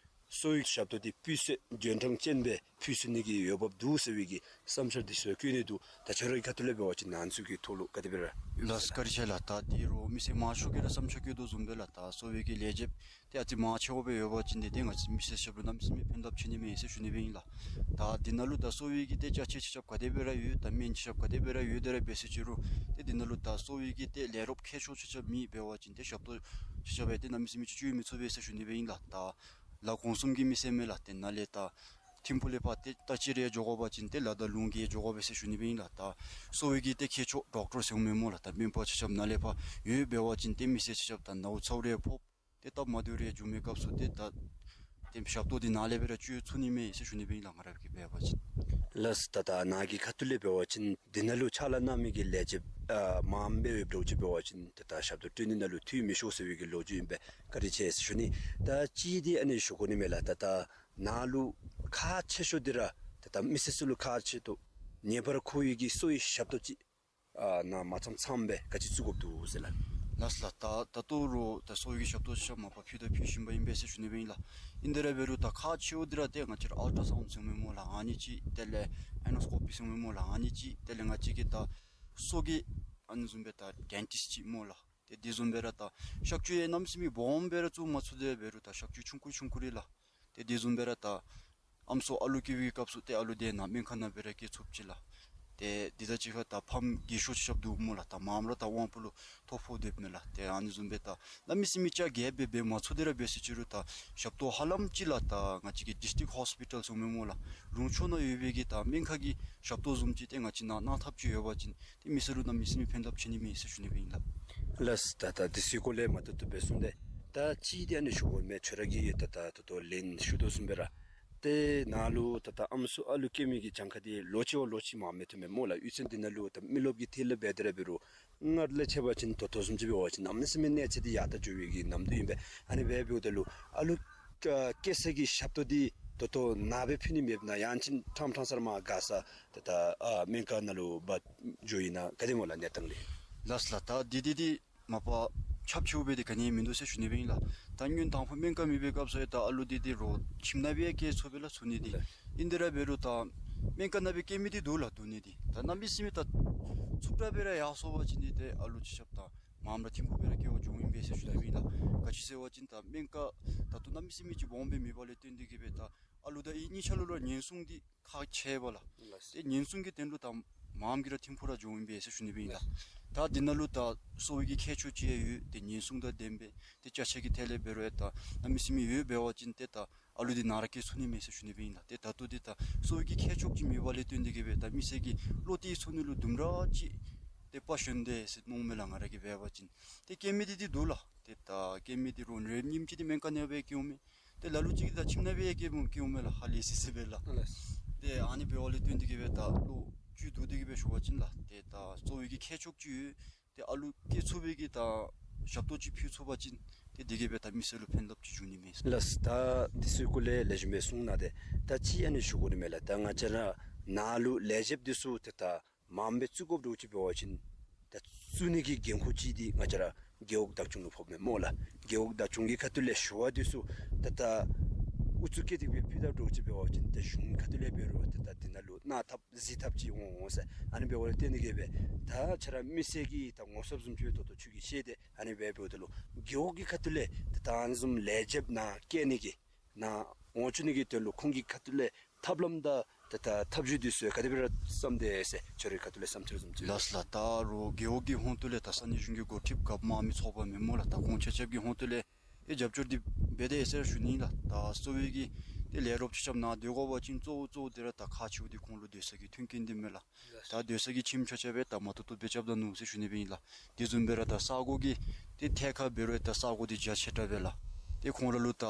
གསོ་བའི་ཞབས་ཏོག་འདི་སྤུས་ཚད་འཇོན་ཐངས་ཅན་སྦེ་ཕུལ་ཚུགས་ནི་གི་འོས་འབབ་འདུག་ཟེར་བའི་གི་བསམ་འཆར་འདི་ཚུ་བཀོད་ནི་འདུག། ད་ཁྱོད་རའི་ཁ་ཐུག་ལས་འབད་བ་ཅིན་ནཱ་ཚུ་གི་ཐོག་ལུ་ག་དེ་སྦེ་ར། ལགས་སོ་བཀའ་དྲིན་ཆེ་ལགས། ད་འདི་རུང་མི་སེར་མང་ཤོས་ཀྱིས་ར་བསམ་འཆར་བཀོད་དོ་བཟུམ་སྦེ་ལགས། ད་གསོ་བའི་གི་ལས་བྱེདཔ་ཏེ་ཨ་ཙི་མང་ཆེ་བ་སྦེ་ཡོད་པ་ཅིན་ཏེ་ཏེ་ང་བཅས་མི་སེར་ཆ་ཁྱབ་ལུ་གནམ་མེད་ས་མེད་ཕན་ཐབས་ཆེ་ནི་མས་ཟེར་ཞུ་ནི་སྦེ་ཨིན་ལགས། ད་འདི་ནང་ལུ་ད་གསོ་བའི་གི་ཏེ་ཅ་ཆས་ཆ་ཁྱབ་ག་དེ་སྦེ་ར་ཡོད། ད་སྨན་ཆ་ཁྱབ་ག་དེ་སྦེ་ར་ཡོད་དེ་ར་འབད་ཟེར་ཅི་རུང་ཏེ་འདི་ནང་ལུ་ད་གསོ་བའི་གི་ཏེ་ལས་རོགས་མཁས་མཆོག་ཆ་ཁྱབ་མེད་འབད་བ་ཅིན་ཏེ་ཞབས་ཏོག་ཆ་ཁྱབ་སྦེ་ཏེ་གནམ་མེད་ས་མེད་ཅིག་སྤྱོད་མི་ཚུགས་པས་ཟེར་ཞུ་ནི་སྦེ་ཨིན་ལགས། ད་ལ་གོང་གསུམ་གྱི་མི་སེར་མས་ལགས། ཏེ་ནཱ་ལས་ད་ཐིམ་ཕུག་ལས་ཕར་ཏེ་ལྟ་བཅས་རེ་འགྱོ་དགོ་པ་ཅིན་ཏེ་ལ་དང་ལུང་གིས་འགྱོ་དགོ་པས་ཟེར་ཞུ་ནི་སྦེ་ཨིན་ལགས། ད་གསོ་བའི་གི་ཏེ་མཁས་མཆོག་ཌོག་ཊར་ཟེར་འོང་མས་སྨོ་ལགས། ད་སྨན་པ་ཆ་ཁྱབ་ནཱ་ལས་ཕར་ཡོད་འབད་བ་ཅིན་ཏེ་མི་སེར་ཆ་ཁྱབ་ད་ནཝ་ཚཝ་རེ་ཕོགཔ་ཏེ་སྟབས་མ་བདེཝ་རེ་འབྱུང་མི་སྐབས་སུ་ཏེ་ད་ཏེ་ཞབས་ཏོག་འདི་ནཱ་ལས་སྦེ་ར་སྤྱོད་ཚུགས་ནི་མས་ཟེར་ཞུ་ནི་སྦེ་ཨིན་ལགས། ང་ར་གིས་འབད་བ་ཅིན། ལགས། ད་ད་ནཱ་གི་ཁ་ཐུག་ལས་འབད་བ་ཅིན་འདི་ནང་ལུ་ཕྱག་ལཱ་གནང་མི་གི་ལས་བྱེདཔ་ཨ་མངམ་སྦེ་ཡོདཔ་འདྲཝ་ཅིག་འབད་བ་ཅིན་ཏེ་ད་ཞབས་ཏོག་སྤྲོད་ནི་ནང་ལུ་འཐུས་མི་ཤོར་ཟེར་བའི་གི་ལོ་རྒྱུས་ཨིན་པས། བཀའ་དྲིན་ཆེ་ཟེར་ཞུ་ནི། ད་ཅིག་འདི་ཨ་ནི་ཞུ་དགོ་ནི་མས་ལགས། ད་ད་ནཱ་ལུ་ཁག་ཆེ་ཤོས་འདི་ར་ད་ད་མི་སེར་ཚུ་ལུ་ཁག་ཆེ་ཏོག་ཏོ་ངེས་པར་མཁོ་བའི་གི་གསོ་བའི་ཞབས་ཏོག་ཅིག་ཨ་ནཱ་མ་ཚངམ་ཚངམ་སྦེ་ག་ཅི་བཙུགས་དགོཔ་འདུག་ཟེར་ལགས། ལགས་ལགས། ད་ད་ལྟོ་རུང་ད་གསོ་བའི་གི་ཞབས་ཏོག་ཆ་ཁྱབ་མ་པ་ཕུལ་དང་ཕུལ་བཞིན་པ་ཨིན་པས་ཟེར་ཞུ་ནི་སྦེ་ཨིན་ལགས། ཨིན་དེ་ར་འབད་རུང་ད་ཁག་ཆེཝ་འདི་ར་ཏེ་ང་བཅས་ར་ཨལ་ཊ་སའུནཌ་ཟེར་འོང་མས་སྨོ་ལགས། ཨ་ནི་ཅིག་དེ་ལས་ཨེན་ཌོ་སི་ཀོ་པི་ཟེར་འོང་མས་སྨོ་ལགས། ཨ་ནི་ཅིག་དེ་ལས་ང་བཅས་ཀྱི་ད་སོ་གི་ཨ་ནི་བཟུམ་སྦེ་ད་ཌེན་ཊིསཊ་ཅིག་སྨོ་ལགས། ཏེ་དེ་བཟུམ་སྦེ་ར་ད་གཤག་བཅོས་ཡང་གནམ་མེད་ས་མེད་སྦོམ་སྦེ་ར་བཙུགས་མ་ཚུགས། དེ་འབད་རུང་ད་གཤག་བཅོས་ཆུང་ཀུ་ཆུང་ཀུ་རེ་ལགས། ཏེ་དེ་བཟུམ་སྦེ་ར་ད་ཨམ་སྲུ་ཨ་ལུ་སྐྱེ་བའི་སྐབས་སུ་ཏེ་ཨ་ལུ་དེ་ནཱ་སྨན་ཁང་ནང་སྦེ་ར་སྐྱེ་ཚུགསཔ་ཅིག་ལགས། ཏེ་འདི་དང་གཅིག་ཁར་ད་ཕམ་རྒས་ཤོས་ཆ་ཁྱབ་འདུག་སྨོ་ལགས། ད་མངམ་ར་ད་དབང་པོ་ལུ་ཐོ་ཕོག་སྡོདཔ་མས་ལགས། ཏེ་ཨ་ནི་བཟུམ་སྦེ་ད་གནམ་མེད་ས་མེད་ཅིག་རྒསཔ་སྦེ་འབད་མ་ཚུགས་དེ་ར་འབད་ཟེར་ཅི་རུང་ད་ཞབས་ཏོག་ཧ་ལམ་ཅིག་ལགས། ད་ང་བཅས་ཀྱི་ཌིསི་ཊིཀ་ཧོསི་པི་ཊལ་ཟེར་འོང་མས་སྨོ་ལགས། ལུང་ཕྱོགས་ནང་ཡོད་པའི་གི་ད་སྨན་ཁང་གི་ཞབས་ཏོག་བཟུམ་ཅིག་ཏེ་ང་བཅས་ནཱ་གནང་ཐབས་ཅིག་ཡོད་པ་ཅིན་ཏེ་མི་སེར་ལུ་གནམ་མེད་ས་མེད་ཕན་ཐབས་ཆེ་ནི་མས་ཟེར་ཞུ་ནི་སྦེ་ཨིན་ལགས། ལགས། ད་ད་དེ་ཚུའི་སྐོར་ལས་མ་ཏོག་ཏོ་སྦེ་གསུངས་ཏེ། ད་ཅིག་འདི་ཨ་ནི་ཞུ་དགོ་མས། ཁྱོད་ར་གིས་ད་ད་ད་ལྟོ་ལན་ཞུ་དོ་བཟུམ་སྦེ་ར་ཏེ་ནཱ་ལུ་ད་ད་ཨམ་སྲུ་ཨ་ལུ་སྐྱེ་མི་གི་གྱངས་ཁ་འདི་ལོ་གཅིག་བ་ལོ་གཅིག་མངམ་མི་ཐོནམ་མས་སྨོ་ལགས། གཡུས་ཚན་འདི་ནང་ལུ་ད་མི་རློབས་ཀྱི་ཐད་ལས་འབད་དེ་ར་འབད་རུང་སྔར་ལས་ཕྱད་པ་ཅིན་ད་ལྟོ་བཟུམ་ཅིག་འབད་བ་ཅིན་གནམ་མེད་ས་མེད་གནས་ཚད་འདི་ཡར་ད་འགྱོ་བའི་གི་ནམ་དུས་ཨིན་པས། ཨ་ནི་འབད་འབདཝ་ད་ལུ་ཨ་ལུ་སྐྱེ་ས་གི་ཞབས་ཏོག་འདི་ད་ལྟོ་ནཱ་སྦེ་ཕུལ་ནི་མེདཔ་ཨིན་ན་ཡང་ཅིན་ཕྲང་ཕྲང་ས་ར་མར་མགར་ས་ད་ད་ཨ་སྨན་ཁང་ནང་ལུ་འབག་འགྱོཝ་ཨིན་ན་ག་དེ་སྨོ་ལགས་གནས་སྟངས་འདི། ལགས་ལགས། ད་འདི་འདི་འདི་མ་པ་ཁྱབ་ཆེཝ་སྦེ་འདི་ག་ནི་མིན་འདུག་ཟེར་ཞུ་ནི་སྦེ་ཨིན་ལགས། ད་སྔོན་དང་ཕུ་སྨན་ཁང་མེད་པའི་སྐབས་སུ་ཡང་ད་ཨ་ལུ་འདི་འདི་རོགས་ཁྱིམ་ནང་སྦེ་སྐྱེ་ཚུགས་པས་ལགས་ཚུགས་ནི་འདི། ལགས། ཨིན་དེ་ར་འབད་རུང་ད་སྨན་ཁང་ནང་སྦེ་སྐྱེ་མི་འདི་འདུག་ལགས་འདུག་ནི་འདི། ད་གནམ་མེད་ས་མེད་ད་ཚུབ་དྲགས་སྦེ་ར་ཡར་སོང་པ་ཅིན་འདི་ཏེ་ཨ་ལུ་ཆ་ཁྱབ་ད་མངམ་ར་ཐིམ་ཕུག་སྦེ་ར་སྐྱེ་བར་འགྱོཝ་ཨིན་པས་ཟེར་ཞུ་ནི་སྦེ་ཨིན་ལགས། ག་ཅི་ཟེར་བ་ཅིན་ད་སྨན་ཁང་ད་ལྟོ་གནམ་མེད་ས་མེད་ཅིག་སྦོམ་སྦེ་མེད་པ་ལས་བརྟེན་ཏེ་གིས་སྦེ་ད་ཨ་ལུ་དང་ཨའི་གཉིས་ཆ་ལུ་ར་ཉེན་སྲུང་འདི་ཁག་ཆེ་བས་ལགས། ལགས། ཏེ་ཉེན་སྲུང་གི་དོན་ལུ་ད་མ་ མངམ་གིས་ར་ཐིམ་ཕུག་ར་འགྱོཝ་ཨིན་པས་ཟེར་ཞུ་ནི་སྦེ་ཨིན་ལགས། ད་འདི་ནང་ལུ་ད་གསོ་བའི་གི་ཁྱད་ཆོས་ཅིག་ཡང་ཡོད། ཏེ་ཉེན་སྲུང་དང་ལྡན་པའི་ཏེ་ཅ་ཆས་ཀྱི་ཐད་ལས་འབད་རུང་ཡང་ད་གནམ་མེད་ས་མེད་ཡོདཔ་འབད་བ་ཅིན་ཏེ་ད་ཨ་ལུ་འདི་ནང་ར་སྐྱེ་ཚུགས་ནི་མས་ཟེར་ཞུ་ནི་སྦེ་ཨིན་ལགས། ཏེ་ད་ལྟོ་འདི་ད་གསོ་བའི་གི་ཁྱད་ཆོས་ཅིག་མེད་པ་ལས་བརྟེན་ཏེ་གིས་སྦེ་ད་མི་སེར་གྱིས་བློ་གཏད་ཚུགས་ནི་ལུ་དུམ་གྲ་ཅིག་ཏེ་དཔའ་ཞུམ་སྟེ་ཟེར་མནོཝ་མས་ལགས། ང་ར་གིས་འབད་བ་ཅིན་ཏེ་སྐྱེ་མི་འདི་འདི་འདུག་ལགས། ཏེ་ད་སྐྱེ་མི་འདི་རོགས་རེ་ཉིནམ་ཅིག་འདི་སྨན་ཁང་ནང་སྦེ་སྐྱེཝ་མས། ཏེ་ལ་ལུ་ཅིག་འདི་ད་ཁྱིམ་ནང་སྦེ་སྐྱེཝ་སྐྱེཝ་མས་ལགས། ཧ་ལས་སི་སི་སྦེ་ལགས། ལགས། ཏེ་ཨ་ནི་འབདཝ་ལས་བརྟེན་ཏེ་གིས་སྦེ་ད་བློ་བཅོལ་བཏུབ་སྟེ་གིས་སྦེ་ཞུ་བ་ཅིན་ལགས། ཏེ་ད་གསོ་བའི་གི་ཁྱད་ཆོས་ཅིག་ཡོད། ཏེ་ཨ་ལུ་སྐྱེ་ཚུགས་པའི་གི་ད་ཞབས་ཏོག་ཅིག་ཕུལ་ཚུགས་པ་ཅིན་ཏེ་འདི་གིས་སྦེ་ད་མི་སེར་ལུ་ཕན་ཐབས་ཅིག་འབྱུང་ནི་མས། ལགས། ད་འདི་ཚུ་སྐོར་ལས་ལེགས་ཤོམ་སྦེ་གསུངས་གནང་སྟེ། ད་ཅིག་ཨ་ནི་ཞུ་དགོ་ནི་མས་ལགས། ད་ང་བཅས་ར་ནཱ་ལུ་ལས་བྱེདཔ་འདི་ཚུ་ཏེ་ད་མངམ་སྦེ་བཙུགས་དགོཔ་འདྲཝ་ཅིག་འབད་བ་ཅིན་ད་བཙུགས་ནི་གི་འགན་ཁུར་ཅིག་འདི་ང་བཅས་ར་རྒེད་འོག་བདག་སྐྱོང་ལུ་ཕོགཔ་མས་སྨོ་ལགས། རྒེད་འོག་བདག་སྐྱོང་གི་ཁ་ཐུག་ལས་ཞུ་བ་འདི་ཚུ་ད་ད་ཨུ་ཚུགས་བསྐྱེད་དེ་སྦེ་ཕུལ་དགོཔ་འདྲཝ་ཅིག་འབད་བ་ཅིན་ད་གཞུང་ཁ་ཐུག་ལས་འབད་རུང་ད་ད་འདི་ནང་ལུ་གནང་ཐབས་གཟིགས་ཐབས་ཅིག་འོང་འོང་ཟེར། ཨ་ནི་འབདཝ་ལས་བརྟེན་ཏེ་གིས་སྦེ་ད་ཁྱེད་ར་མི་སེར་གྱི་ད་ངོ་ཚབ་བཟུམ་ཅིག་སྦེ་ད་ལྟོ་ཁྱོད་ཀྱིས་ཤེས་ཏེ་ཨ་ནི་སྦེ་འབདཝ་ད་ལུ་རྒེད་འོག་གི་ཁ་ཐུག་ལས་ད་ད་ཨ་ནི་བཟུམ་ལས་བྱེདཔ་ནཱ་བསྐྱལ་ནི་གི་ནཱ་འོང་བཅུག་ནི་གི་དོན་ལུ་ཁོང་གི་ཁ་ཐུག་ལས་ཐབས་ལམ་དང་ད་ད་ཐབས་བྱུས་འདི་ཚུ་ག་དེ་སྦེ་ར་བསམ་དེས་ཟེར་ཁྱོད་རའི་ཁ་ཐུག་ལས་བསམ་འཆར་བཟུམ་ཅིག། ལགས་ལགས། ད་རོགས་རྒེད་འོག་གི་ཧོངས་ཏོ་ལས་ད་ས་གནས་གཞུང་གི་འགོ་ཁྲིདཔ་རྒཔོ་དམངས་མི་ཚོགས་པ་མས་སྨོ་ལགས། ད་ཁོང་ཆ་ཁྱབ་ཀྱི་ཧོངས་ཏོ་ལས་ཏེ་རྒྱབ་སྐྱོར་འདི་འབད་དེས་ཟེར་ཞུ་ནི་ལགས། ད་གསོ་བའི་གི་ཏེ་ལས་རོགསཔ་ཆ་ཁྱབ་ནཱ་སྡོད་དགོ་པ་ཅིན་གཙོ་བོ་གཙོ་བོ་འདི་ར་ད་ཁག་ཆེཝ་འདི་ཁོང་ལུ་སྡོད་ས་གི་མཐུན་རྐྱེན་འདི་མས་ལགས། ད་སྡོད་ས་གི་ཁྱིམ་ཆ་ཁྱབ་སྦེ་ད་མ་བཏུབ་བཏུབ་སྦེ་རྐྱབ་ད་ནུག་ཟེར་ཞུ་ནི་སྦེ་ཨིན་ལགས། དེ་བཟུམ་སྦེ་ར་ད་ས་གོ་གི་ཏེ་ཐད་ཁར་འབད་རུང་ད་ས་གོ་འདི་རྒྱ་ཆེ་དྲགས་སྦེ་ལགས། ཏེ་ཁོང་ར་ལུ་ད་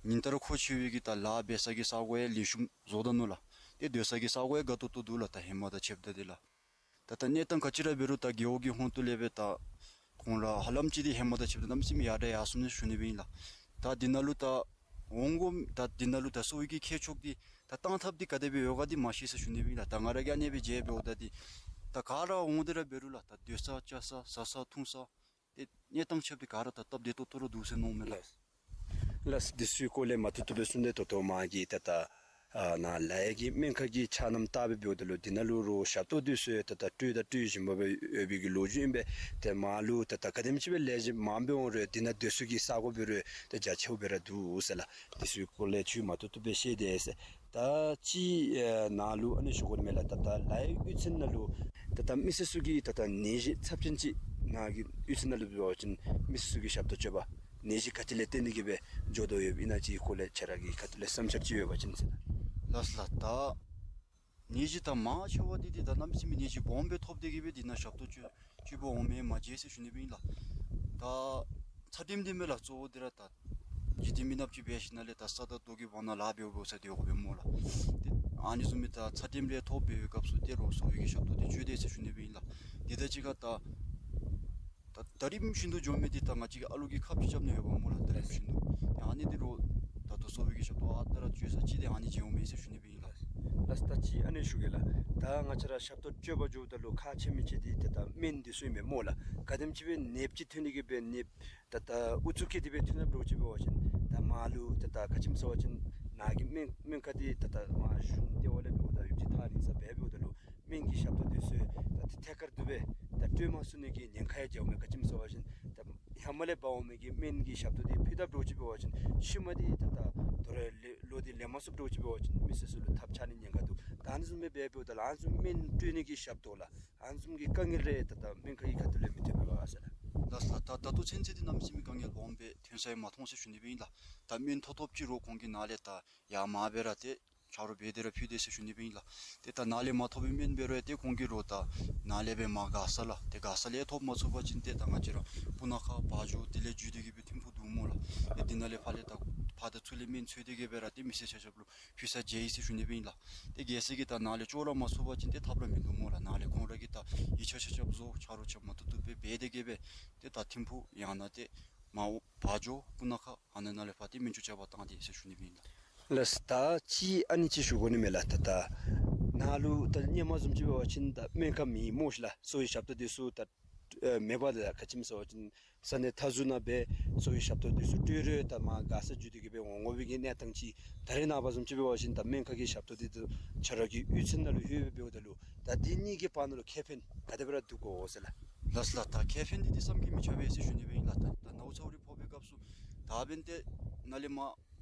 ཉིན་ལྟར་མཁོ་ཆེ་བའི་གི་ད་ལཱ་འབད་ས་གི་ས་གོ་ཡང་ལེགས་ཤོམ་བཟོ་ད་ནུག་ལགས། ཏེ་སྡོད་ས་གི་ས་གོ་ཡང་དགའ་ཏོག་ཏོ་འདུག་ལགས། ད་ཧེ་མ་དང་ཕྱདཔ་ད་འདི་ལགས། ད་ད་གནས་སྟངས་ག་ཅི་ར་འབད་རུང་ད་རྒེད་འོག་གི་ཧོངས་ཏོ་ལས་སྦེ་ད་ཁོང་ར་ཧ་ལམ་ཅིག་འདི་ཧེ་མ་དང་ཕྱདཔ་ད་གནམ་མེད་ས་མེད་ཡར་དྲགས་ཡར་སོང་ནུག་ཟེར་ཞུ་ནི་སྦེ་ཨིན་ལགས། ད་འདི་ནང་ལུ་ད་འོང་དགོ་ད་འདི་ནང་ལུ་ད་གསོ་བའི་གི་ཁྱད་ཆོས་འདི་ད་བཏང་ཐབས་འདི་ག་དེ་སྦེ་ཡོད་ག་འདི་མ་ཤེས་ཟེར་ཞུ་ནི་སྦེ་ཨིན་ལགས། ད་ང་ར་གིས་ཨ་ནེ་སྦེ་མཇལ་འབདཝ་ད་འདི་ད་ག་ར་འོང་སྟེ་ར་འབད་རུང་ལགས། ད་སྡོད་ས་བཅའ་ས་བཟའ་ས་འཐུང་ས་ཏེ་གནས་སྟངས་ཆ་ཁྱབ་འདི་ག་ར་ད་སྟབས་བདེ་ཏོག་ཏོ་ར་འདུག་ཟེར་མནོཝ་མས་ལགས། ལགས། འདི་ཚུའི་སྐོར་ལས་མ་བཏུབ་བཏུབ་སྦེ་གསུངས་ཏེ་ད་ལྟོ་མ་གི་ད་ད་ཨ་ནཱ་ལ་ཡ་གི་སྨན་ཁང་གི་ཆ་རྣམས་བལྟ་སྦེ་འབདཝ་ད་ལུ་འདི་ནང་ལུ་རོགས་ཞབས་ཏོག་འདི་ཚུ་ད་ད་སྤྲོད་ད་སྤྲོད་བཞིན་པ་སྦེ་ཡོད་པའི་གི་ལོ་རྒྱུས་ཨིན་པས། ཏེ་མར་ལུ་ད་ད་ག་དེམ་ཅིག་སྦེ་ལས་བྱེདཔ་མངམ་སྦེ་འོང་རུང་འདི་ནང་སྡོད་ས་གི་ས་གོ་འབད་རུང་ད་རྒྱ་ཆེཝ་སྦེ་ར་འདུག་ཟེར་ལགས། འདི་ཚུའི་སྐོར་ལས་ཁྱོད་མ་བཏུབ་བཏུབ་སྦེ་ཤེས་དེས་ཟེར། ད་ཅིག་ཨེ་ནཱ་ལུ་ཨ་ནི་ཞུ་དགོ་ནི་མས་ལགས། ད་ད་ལ་ཡའི་གཡུས་ཚན་ནང་ལུ་ད་ད་མི་སེར་ཚུ་གི་ད་ད་ནད་གཞི་ཚབས་ཆེན་ཅིག་ནཱ་གི་གཡུས་ཚན་ནང་ལུ་འབད་བ་ཅིན་མི་སེར་ཚུ་གི་ཞབས་ཏོག་སྤྱོད་པ་ནད་གཞི་ག་ཅི་ལས་བརྟེན་ཏེ་གིས་སྦེ་འགྱོ་དོ་ཡོདཔ་ཨིན་ན་ཅིག་སྐོར་ལས་ཁྱེད་ར་གི་ཁ་ཐུག་ལས་བསམ་འཆར་ཅིག་ཡོད་པ་ཅིན་ཟེར། ལགས་ལགས། ད་ནད་གཞི་ད་མང་ཆེ་བ་འདི་འདི་ད་གནམ་མེད་ས་མེད་ནད་གཞི་སྦོམ་སྦེ་ཐོབ་སྟེ་གིས་སྦེ་འདི་ནང་ཞབས་ཏོག་སྤྱོད་སྤྱོད་པར་འོང་མི་མ་མཇལ་ཟེར་ཞུ་ནི་སྦེ་ཨིན་ལགས། ད་ཚད་རིམས་འདི་མས་ལགས། གཙོ་བོ་འདི་ར་ད་འཇིག་རྟེན་མི་ནགཔ་ཅིག་འབད་ཞིནམ་ལས་ད་ས་དང་རྡོ་གི་བར་ན་ལཱ་འབདཝ་འབདཝ་ས་འདི་འོང་སྦེ་སྨོ་ལགས། ཏེ་ཨ་ནི་བཟུམ་མའི་ད་ཚད་རིམས་རེ་ཐོབ་པའི་སྐབས་སུ་ཏེ་རོགས་གསོ་བའི་གི་ཞབས་ཏོག་འདི་སྤྱོད་དེས་ཟེར་ཞུ་ནི་སྦེ་ཨིན་ལགས། དེ་དང་གཅིག་ཁར་ད་ད་ད་རིམ་བཞིན་དུ་འགྱོ་མི་འདི་ད་ང་བཅས་ཀྱི་ཨ་ལུ་གིས་ཁབ་ཅིག་རྐྱབ་ནི་ཡོདཔ་སྨོ་ལགས། ད་རིམ་བཞིན་དུ་ཏེ་ཨ་ནི་འདི་རོགས་ད་ལྟོ་གསོ་བའི་གི་ཞབས་ཏོག་ཨ་རྟག་ར་སྤྱོད་ས་ཅིག་འདི་ཨ་ནི་མཇལཝ་མས་ཟེར་ཞུ་ནི་སྦེ་ཨིན་ལགས། ལགས། ད་ཅིག་ཨ་ནི་ཞུ་གེ་ལགས། ད་ང་བཅས་ར་ཞབས་ཏོག་སྤྱོད་པར་འགྱོཝ་ད་ལུ་ཁག་ཆེ་མི་ཅིག་འདི་ཏེ་ད་སྨན་འདི་ཚུ་ཨིན་པས་སྨོ་ལགས། ག་དེམ་ཅིག་སྦེ་ནདཔ་ཅིག་ཐོན་ནི་གི་སྦེ་ནདཔ་ད་ད་ཨུ་ཚུགས་བསྐྱེད་དེ་སྦེ་ཐོན་ནདཔ་འདྲཝ་ཅིག་འབད་བ་ཅིན་ད་མར་ལུ་ད་ད་ག་ཅི་སྨོ་ཟེར་བ་ཅིན་ནཱ་གི་སྨན་སྨན་ཁང་འདི་ད་ད་མར་གཞུང་ལྟེ་བ་ལས་འབདཝ་ད་ཡོདཔ་ཅིག་ཐག་རིང་ས་སྦེ་འབདཝ་ད་ལུ་སྨན་གྱི་ཞབས་ཏོག་འདི་ཚུ་ད་ད་ཐད་ཀར་དུ་སྦེ་ད་སྤྲོད་མ་ཚུགས་ནི་གི་ཉེན་ཁ་ཡང་འཇལཝ་མས། ག་ཅི་སྨོ་ཟེར་བ་ཅིན་ད་ཧེ་མ་ལས་འབག་འོང་མི་གི་སྨན་གྱི་ཞབས་ཏོག་འདི་ཕུལ་དཔ་འདྲཝ་ཅིག་འབད་བ་ཅིན་ཤུལ་མ་འདི་ད་ད་དོ་རུང་ལོ་ལོ་འདི་ལེན་མ་ཚུགསཔ་འདྲཝ་ཅིག་འབད་བ་ཅིན་མི་སེར་ཚུ་ལུ་ཐབས་ཆག་ནི་ཉེན་ཁ་འདུག། ད་ཨ་ནི་བཟུམ་སྦེ་འབད་འབདཝ་ད་ལུ་ཨ་ནི་བཟུམ་སྨན་སྤྲོད་ནི་གི་ཞབས་ཏོག་ལགས། ཨ་ནི་བཟུམ་གྱི་དཀའ་ངལ་རེ་ད་ད་སྨན་ཁང་གི་ཁ་ཐུག་ལས་མི་ཐོན་པས་ག་ཟེར་ལགས། ལགས་ལགས། ད་ད་ལྟོ་ཚུན་ཚོད་འདི་གནམ་མེད་ས་མེད་དཀའ་ངལ་སྦོམ་སྦེ་ཐོན་ས་ཡང་མ་མཐོང་ཟེར་ཞུ་ནི་སྦེ་ཨིན་ལགས། ད་སྨན་ཐོབ་ཐོབ་ཅིག་རོགས་ཁོང་གིས་ནཱ་ལས་ད་ཡར་མར་སྦེ་ར་ཏེ་ཆ་རོགས་འབད་དེ་ར་ཕུལ་དེས་ཟེར་ཞུ་ནི་སྦེ་ཨིན་ལགས། ཏེ་ད་ནཱ་ལས་མ་ཐོབ་པའི་སྨན་འབད་རུང་ཡང་ཏེ་ཁོང་གིས་རོགས་ད་ནཱ་ལས་སྦེ་མར་མགར་ས་ལགས། ཏེ་མགར་ས་ལས་ཐོབ་མ་ཚུགས་པ་ཅིན་ཏེ་ད་ང་བཅས་ར་སྤུ་ན་ཁ་བ་འཇོ་དེ་ལས་བརྒྱུད་དེ་གིས་སྦེ་ཐིམ་ཕུག་འདུག་སྨོ་ལགས། ཏེ་འདི་ནང་ལས་ཕར་ལས་ད་ཕར་དང་ཚུར་ལས་སྨན་འཚོལ་ཏེ་གིས་སྦེ་ར་ཏེ་མི་སེར་ཆ་ཁྱབ་ལུ་ཕུལ་ས་མཇལ་ཡི་ཟེར་ཞུ་ནི་སྦེ་ཨིན་ལགས། ཏེ་གལ་སྲིད་ཀྱི་ད་ནཱ་ལས་ཅོག་ར་མ་ཚུགས་པ་ཅིན་ཏེ་ཐབས་ར་མིན་འདུག་སྨོ་ལགས། ནཱ་ལས་ཁོང་ར་གིས་ད་ཡིག་ཆ་ཆ་ཁྱབ་བཟོ་ཆ་རོགས་ཆ་མ་ཐུབ་ཐུབ་སྦེ་འབད་དེ་གིས་སྦེ་ཏེ་ད་ཐིམ་ཕུག་ཡང་ན་ཏེ་མར་བ་འཇོ་སྤུ་ན་ཁ་ཨ་ནཱ་ནང་ལས་ཕར་ཏེ་སྨན་བཅོས་རྐྱབ་པར་བཏང་དེས་ཟེར་ཞུ་ནི་སྦེ་ཨིན་ལགས། ལགས། ད་ཅིག་ཨ་ནི་ཅིག་ཞུ་དགོ་ནི་མས་ལགས། ད་ད་ནཱ་ལུ་ད་སྔོན་མ་བཟུམ་ཅིག་འབད་བ་ཅིན་ད་སྨན་ཁང་མེད་སྨོ་ཤིག་ལགས། གསོ་བའི་ཞབས་ཏོག་འདི་ཚུ་ད་ཨེ་མེད་པ་ད་ག་ཅི་སྨོ་ཟེར་བ་ཅིན་ས་གནས་མཐའ་ཟུར་ནང་སྦེ་གསོ་བའི་ཞབས་ཏོག་འདི་ཚུ་སྤྲོད་རུང་ད་མར་མགར་ས་བརྒྱུད་དེ་གིས་སྦེ་འོང་འོང་བའི་གི་གནས་སྟངས་ཅིག་ད་རེས་ནངས་པ་བཟུམ་ཅིག་འབད་བ་ཅིན་ད་སྨན་ཁང་གི་ཞབས་ཏོག་འདི་ད་ཁྱེད་ར་གི་གཡུས་ཚན་ནང་ལུ་ལྷོད་སྦེ་འབདཝ་ད་ལུ་ད་འདི་གཉིས་ཀྱི་བར་ན་ལུ་ཁེ་ཕན་ག་དེ་སྦེ་ར་འདུག་གོ་ཟེར་ལགས། ལགས་ལགས། ད་ཁེ་ཕན་འདི་ཏེ་བསམ་གྱིས་མི་ཁྱབ་པས་ཟེར་ཞུ་ནི་སྦེ་ཨིན་ལགས། ད་ད་ནཝ་ཚཝ་རེ་ཕོག་པའི་སྐབས་སུ་ད་འབདན་ཏེ་ནཱ་ལས་མར་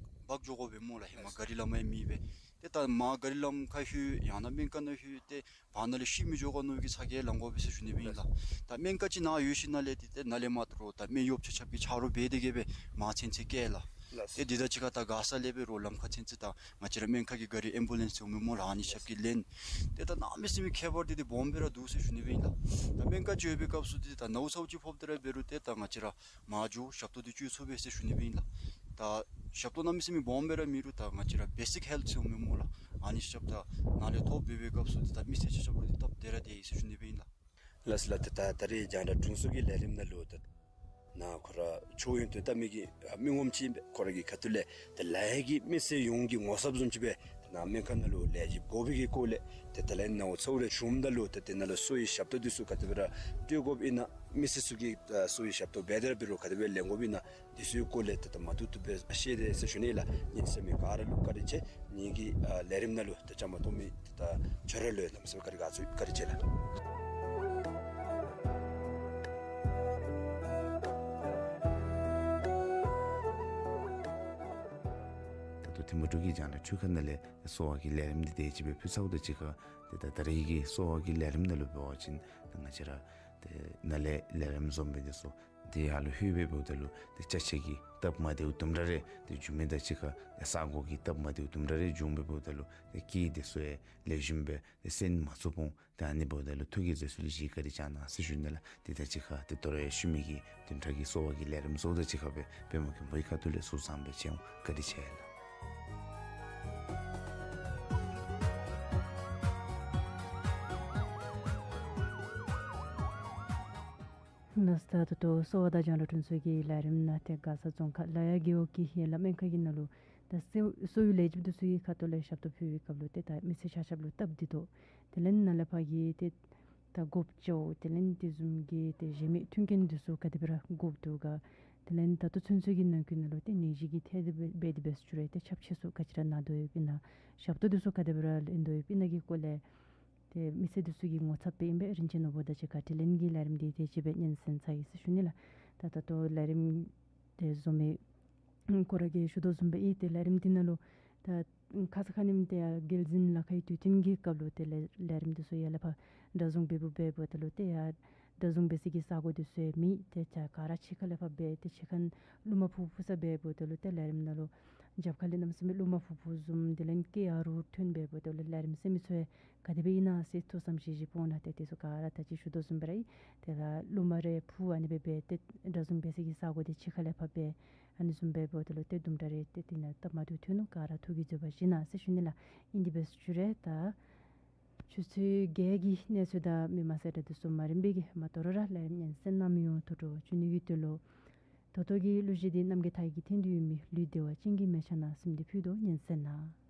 འབག་འགྱོ་དགོ་པས་སྨོ་ལགས། ཧེ་མ་གཱ་རི་ལམ་ཡང་མེད་པས། ཏེ་ད་མར་གཱ་རི་ལམ་ཁར་ལྷོད་ཡང་ན་སྨན་ཁང་ནང་ལྷོད་ཏེ་བར་ན་ལས་ཤི་མི་འགྱོ་ག་མནོ་བའི་གི་ཚ་གྱང་ལང་དགོ་པས་ཟེར་ཞུ་ནི་སྦེ་ཨིན་ལགས། ད་སྨན་ཁང་ཅིག་ནཱ་ཡོད་ཞིནམ་ལས་ཏེ་ཏེ་ནཱ་ལས་མར་ད་རུང་ད་སྨན་གཡོགཔ་ཆ་ཁྱབ་ཀྱིས་ཆ་རོགས་འབད་དེ་གི་སྦེ་མར་ཚུན་ཚོད་བསྐྱལ་ལགས། ལགས། ཏེ་དེ་དང་གཅིག་ཁར་ད་མགར་ས་ལས་འབད་རུང་ལམ་ཁར་ཚུན་ཚོད་ད་ང་བཅས་ར་སྨན་ཁང་གི་གཱ་རི་ཨེམ་བུ་ལེནསི་འོང་མི་སྨོ་ལགས། ཨ་ནི་ཆ་ཁྱབ་ཀྱིས་ལེན། ཏེ་ད་གནམ་མེད་ས་མེད་ཁྱད་པར་འདི་ཏེ་སྦོམ་སྦེ་ར་འདུག་ཟེར་ཞུ་ནི་སྦེ་ཨིན་ལགས། ད་སྨན་ཁང་ཅིག་ཡོད་པའི་སྐབས་སུ་འདི་ད་ནཝ་ཚཝ་ཅིག་ཕོགཔ་ད་ར་འབད་རུང་ཏེ་ད་ང་བཅས་ར་མར་འགྱོ་ཞབས་ཏོག་འདི་སྤྱོད་ཚུགས་པས་ཟེར་ཞུ་ནི་སྦེ་ཨིན་ལགས། ད་ཞབས་ཏོག་གནམ་མེད་ས་མེད་སྦོམ་སྦེ་ར་མེད་རུང་ད་ང་བཅས་ར་བེ་སིཀ་ཧེལཐ་ཟེར་འོང་མི་སྨོ་ལགས། ཨ་ནི་ཆ་ཁྱབ་ད་ནཱ་ལས་ཐོབ་འབད་བའི་སྐབས་སུ་འདི་ད་མི་སེར་ཆ་ཁྱབ་ལུ་འདི་སྟབས་བདེ་ར་བདེ་ཡི་ཟེར་ཞུ་ནི་སྦེ་ཨིན་ལགས། ལགས་སོ་ལགས། ཏེ་ད་ད་རེས་རྒྱང་བསྒྲགས་དྲུང་འཚོ་གི་ལས་རིམ་ནང་ལུ་ད་ནཱ་ཁོ་ར་ཆོས་ཡོན་ཏན་ལྟ་མི་གི་ཨ་མི་ངོམ་ཅིག་ཨིན་པས། ཁོ་ར་གི་ཁ་ཐུག་ལས་ཏེ་ལ་ཡ་གི་མི་སེར་ཡོངས་ཀྱི་ངོ་ཚབ་བཟུམ་ཅིག་སྦེ་ཏེ་ནཱ་སྨན་ཁང་ནང་ལུ་ལས་བྱེདཔ་དགོ་པའི་གི་སྐོར་ལས་ཏེ་དེ་ལས་ནཱ་ཚཝ་རེ་བྱུངམ་ད་ལུ་ཏེ་དེ་ནང་ལུ་གསོ་བའི་ཞབས་ཏོག་འདི་ཚུ་ག་དེ་སྦེ་ར་སྤྲོད་དགོཔ་ཨིན་ན། མི་སེར་ཚུ་གིས་ཨ་གསོ་བའི་ཞབས་ཏོག་འབད་དེ་ར་འབད་རུང་ག་དེ་སྦེ་ལེན་དགོཔ་ཨིན་ན། འདི་ཚུའི་སྐོར་ལས་ཏེ་ད་མ་ཐུག་ཐུག་སྦེ་བཤད་དེ་ཟེར་ཞུ་ནི་ལགས། ཉན་གསན་མི་ག་ར་ལུ་བཀའ་དྲིན་ཆེ། ངེ་གི་ཨ་ལས་རིམ་ནང་ལུ་ཏེ་བཅའ་མར་གཏོགས་མི་ཏེ་ད་ཁྱོད་ར་ལུ་ཡང་གནམ་མེད་ས་མེད་བཀའ་དྲིན་དགའ་ཚོར་བཀའ་དྲིན་ཆེ་ལགས། ད་ལྟོ་ཐིམ་ཕུག་འབྲུག་གི་རྒྱང་བསྒྲགས་ཁང་ནང་ལས་གསོ་བ་གི་ལས་རིམ་འདི་དེ་ཅིག་སྦེ་ཕུལ་ཚརཝ་དང་གཅིག་ཁར་ཏེ་ད་ད་རེས་ཀྱི་གསོ་བ་གི་ལས་རིམ་ནང་ལུ་འབད་བ་ཅིན་ཏེ་ང་བཅས་ར་ཏེ་ནཱ་ལས་ལས་རིམ་བཟུམ་སྦེ་འདི་ཚུ་ཏེ་ཡར་ལུ་ལྷོད་སྦེ་འབདཝ་ད་ལུ་ཏེ་ཅ་ཆས་ཀྱི་སྟབས་མ་བདེཝ་དུམ་གྲ་རེ་ཏེ་འབྱུང་མི་དང་གཅིག་ཁར་ཏེ་ས་གོ་གི་སྟབས་མ་བདེཝ་དུམ་གྲ་རེ་འབྱུང་སྦེ་འབདཝ་ད་ལུ་ཏེ་སྐད་འདི་ཚུ་ཡང་ལེགས་ཤོམ་སྦེ་ཏེ་གསན་མ་ཚུགས་འོང་། ཏེ་ཨ་ནི་འབདཝ་ད་ལུ་ཐུགས་ཀྱིས་བཟོད་གསོལ་བཞེས་བཀའ་དྲིན་བསྐྱང་གནང་ཟེར་ཞུ་ནི་ལགས། ཏེ་ད་གཅིག་ཁར་ཏེ་དོ་རུང་ཡང་ཤུལ་མའི་གི་བདུན་ཕྲག་གི་གསོ་བ་གི་ལས་རིམ་ཚུ་དང་གཅིག་ཁར་སྦེ་པདྨ་མགོན་པོའི་ཁ་ཐུག་ལས་གསོལ་བ་བཟང་པོ་སྦེ་མཇལ་འོང་། བཀའ་དྲིན་ཆེ་ལགས། ལགས་སོ། ད་ད་ལྟོ་གསོ་བ་དང་རྒྱང་བསྒྲགས་དྲུང་འཚོ་གི་ལས་རིམ་ནང་ཏེ་མགར་ས་རྫོང་ཁག་ལ་ཡ་རྒེད་འོག་གི་ཡན་ལག་སྨན་ཁང་གི་ནང་ལུ་ད་གསོ་གསོ་བའི་ལས་བྱེདཔ་འདི་ཚུ་གི་ཁ་ཐུག་ལས་ཞབས་ཏོག་ཕུལ་བའི་སྐབས་ལུ་ཏེ་ད་མི་སེར་ཆ་ཁྱབ་ལུ་སྟབས་བདེ་དོ། དེ་ལས་ནཱ་ལས་ཕར་གྱི་ཏེ་ད་དགོཔ་ཅོག་དེ་ལས་དེ་བཟུམ་གྱི་ཏེ་གཞན་མི་མཐུན་རྐྱེན་འདི་ཚུ་ག་དེ་སྦེ་ར་དགོཔ་འདུག་ག། དེ་ལས་ད་ལྟོ་ཚུན་ཚོད་ཀྱི་ནང་འཁོད་ནང་ལུ་ཏེ་ནད་གཞི་གིས་ཐེ་བའི་སྦེ་དེ་སྦེ་ཚུ་རེ་ཏེ་ཁྱབ་ཆེ་སུ་ག་ཅི་ར་ན་དོ་ཡོདཔ་ཨིན་ན། ཞབས་ཏོག་འདི་ཚུ་ག་དེ་སྦེ་ར་ལེན་དོ་ཡོདཔ་ཨིན་ན་གི་སྐོར་ལས་ཏེ་མི་སེར་འདི་ཚུ་གི་ངོ་ཚབ་སྦེ་ཨིན་པས་རིན་ཆེན་ནོར་བུ་དང་གཅིག་ཁར་དྲི་ལན་གྱི་ལས་རིམ་འདི་དེ་ཅིག་སྦེ་སྙན་གསན་ཚར་ཡི་ཟེར་ཞུ་ནི་ལགས། ད་ད་ལྟོ་ལས་རིམ་དེ་བཟུམ་སྦེ་ཁོ་ར་གིས་ཞུ་དོ་བཟུམ་སྦེ་ཨིན། ཏེ་ལས་རིམ་འདི་ནང་ལུ་ད་ཁ་ཙ་ཁ་ཉིནམ་ཏེ་ཡར་རྒྱལ་འཛིན་ལ་ཁའི་དུས་སྟོན་གྱི་སྐབས་ལུ་ཏེ་ལས་ལས་རིམ་འདི་ཚུ་ཡར་ལས་ཕར་བདའ་བཟུང་འབད་འབདཝ་འབདཝ་ད་ལུ་ཏེ་ཡར་བདའ་བཟུང་འབད་སའི་གི་ས་གོ་འདི་ཚུ་ཡང་མེད། ཏེ་ད་ག་ར་ཕྱི་ཁ་ལས་ཕར་འབད་དེ་ཕྱི་ཁར་རླུང་མ་ཕུ་ཕུ་ས་འབད་འབདཝ་ད་ལུ་ཏེ་ལས་རིམ་ནང་ལུ་རྒྱབ་ཁ་ལས་གནམ་མེད་ས་མེད་རླུང་མ་ཕུ་ཕུ་བཟུམ་དེ་ལས་སྐད་ཡར་རུ་ཐོན་འབད་འབདཝ་ད་ལུ་ལས་རིམ་གསན་མི་ཚུ་ཡང་ག་དེ་སྦེ་ཨིན་ན་ཟེར་ཐུགས་བསམ་བཞེས་བཞེསཔ་འོང་ན་ཏེ་དེ་ཚུ་ག་ར་ད་ཅི་ཞུ་དོ་བཟུམ་སྦེ་ར་ཨིན། ཏེ་ད་རླུང་མ་རེ་ཕུ་ཨ་ནི་སྦེ་འབད་དེ་བདའ་བཟུང་འབད་སའི་གི་ས་གོ་འདི་ཕྱི་ཁ་ལས་ཕར་འབད་ཨ་ནི་བཟུམ་འབད་འབདཝ་ད་ལུ་ཏེ་དུམ་གྲ་རེ་ཏེ་དེ་ནང་སྟབས་མ་བདེཝ་ཐོན་ནུག། ག་ར་ཐུགས་ཀྱིས་བཟོད་པ་བཞེས་གནང་ཟེར་ཞུ་ནི་ལགས། ཨིན་དེ་སྦེ་ཚུ་རེ་ད་ཆུ་ཚོད་བརྒྱད་ཀྱི་གནས་ཚུལ་དང་མི་མང་གསལ་བསྒྲགས་འདི་ཚུ་མ་རིམ་པའི་གི་མ་དོ་རུང་ར་ལས་རིམ་སྙན་གསན་གནང་མི་ཡོངས་ཐུགས་སྤྲོ་བ་བྱིན་ནི་གི་དོན་ལུ་ད་ལྟོ་གི་གླུ་གཞས་འདི་རྣམ་རྒྱལ་མཐའ་ཡས་ཀྱིས་བཏང་དོ་ཡོད་མི་ལུས་བདེ་བ་ཅན་གྱི་མལ་ཆ་ནང་ཟེར་མི་འདི་ཕུལ་དོ། སྙན་གསན་གནང་།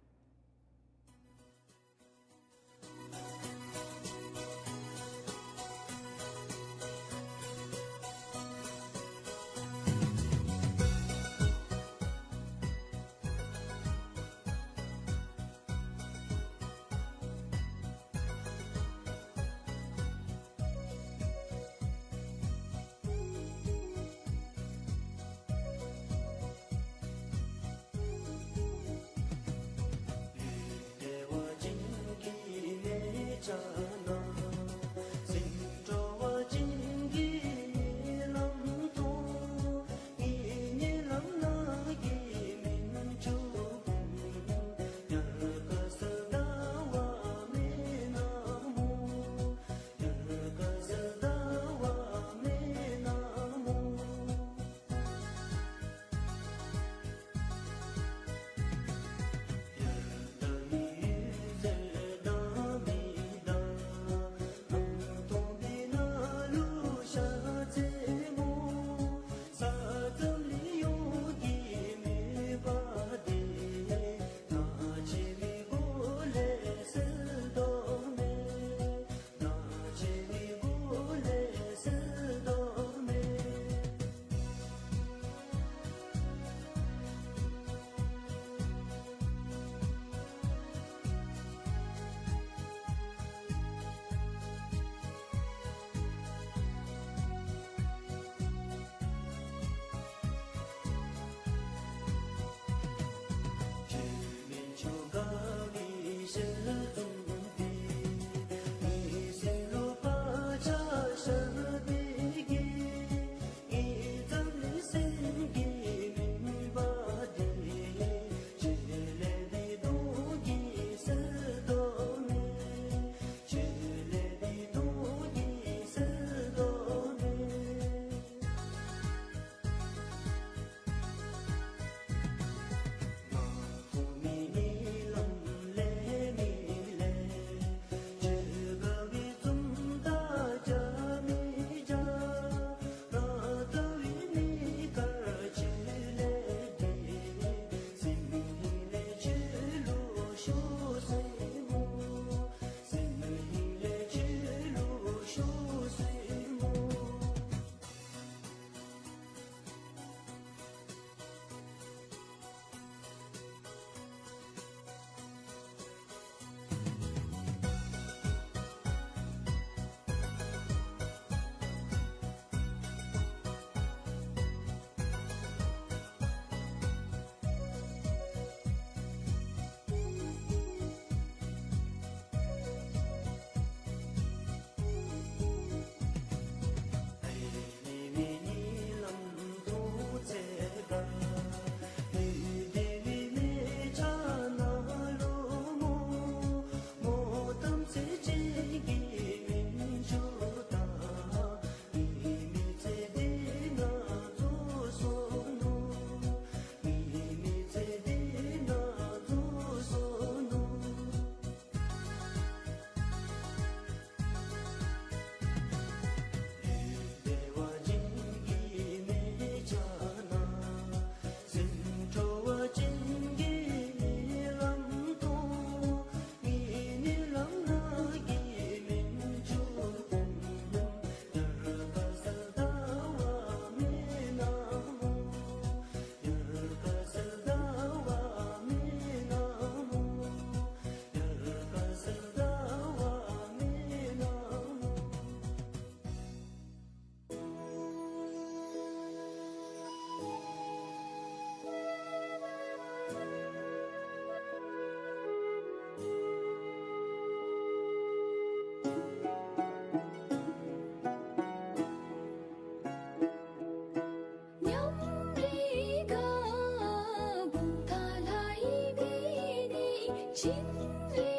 བྱིན་རེ་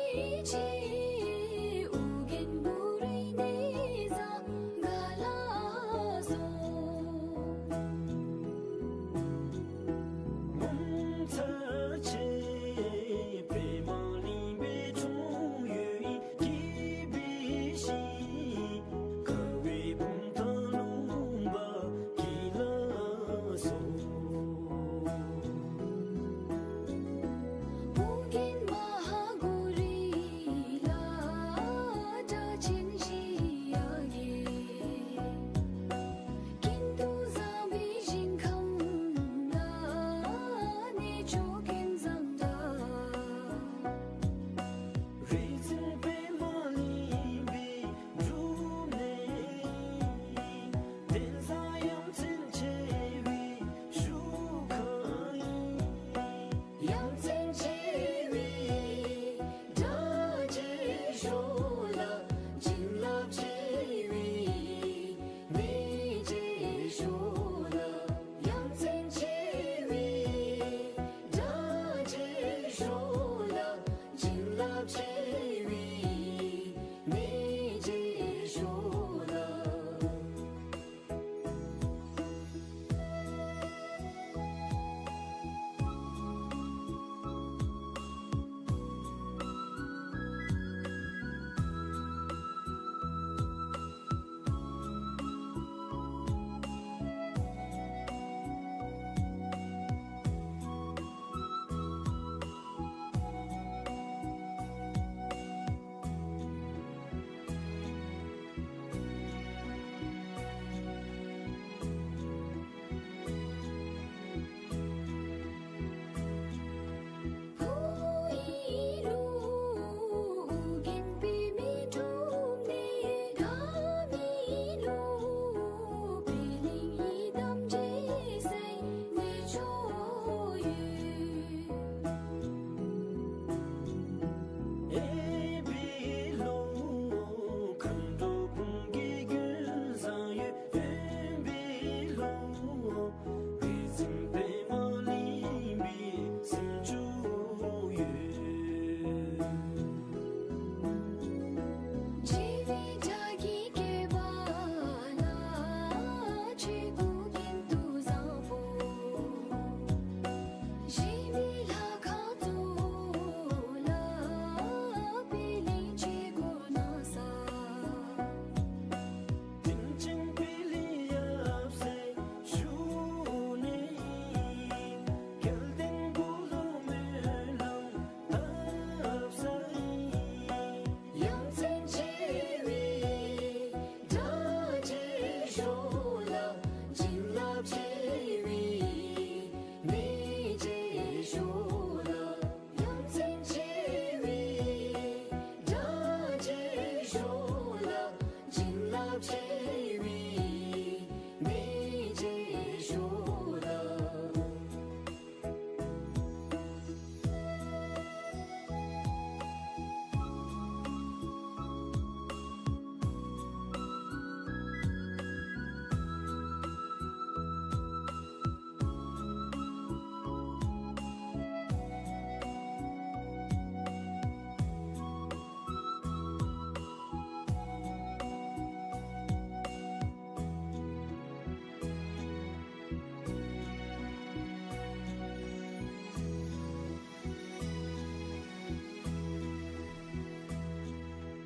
ཆེ་ཨོ་རྒྱན་བུ་རིའི་གནས་བཟང་ག་ལ་སོང་། ངོ་མཚར་ཆེ་པདྨ་གླིང་པའི་འཁྲུངས་ཡུལ་སྐྱིད་པའི་ཞིང་། དགའ་བའི་བུམ་ཐང་ལུང་པ་སྐྱིད་ལ་སོགས། ཨོ་རྒྱན་མ་ཧཱ་གུ་རུ་ལ་སྒྲ་ཆེན་བཞི་ཡ་གི། ཀུན་ཏུ་བཟང་པོའི་ཞིང་ཁམས་ལ་གནས་མཆོག་ཀུན་བཟང་འདྲ། རིག་འཛིན་པདྨ་གླིང་པའི་སྒྲུབ་གནས། གདན་ས་ཡ་མཚན་ཆེ་བའི་བཞུགས་ཁང་ཡིན། ཡ་མཚན་ཆེ་བའི་སྒྲ་ཆེ་ཤོས་ལ་བྱིན་རླབས་ཆེ་བའི་གནས་ཆེ་ཤོས་ལ། ཡ་མཚན་ཆེ་བའི་སྒྲ་ཆེ་ཤོས་ལ་བྱིན་རླབས་ཆེ་བའི་གནས་ཆེ་ཤོས་ལ།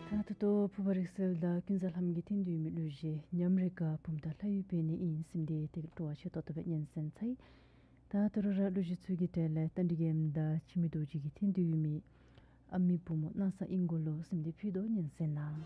ད་ད་ལྟོ་ཕུརཔ་རིག་རྩལ་དང་ཀུན་བཟང་ལྷ་མོ་གིས་བཏང་དོ་ཡོད་མི་གླུ་གཞས་ཉམས་རེ་དགའ་བུམ་ཐང་ལྷ་ཡུལ་པའི་གནས་ཨིན་ཟེར་མི་འདི་ཏེ་སྤྲོ་བ་ཆེ་ཏོག་ཏོ་སྦེ་སྙན་གསན་ཚར་ཡི། ད་ད་རུང་ར་གླུ་གཞས་ཚུ་གི་གྲས་ལས་རྟ་མགྲིན་རྒྱལམོ་དང་འཆི་མེད་རྡོ་རྗེ་གིས་བཏང་དོ་ཡོད་མི་ཨ་མའི་བུ་མོ་སྣང་ས་ཨིན་གོ་ལོ་ཟེར་མི་འདི་ཕུལ་དོ། སྙན་གསན་གནང་།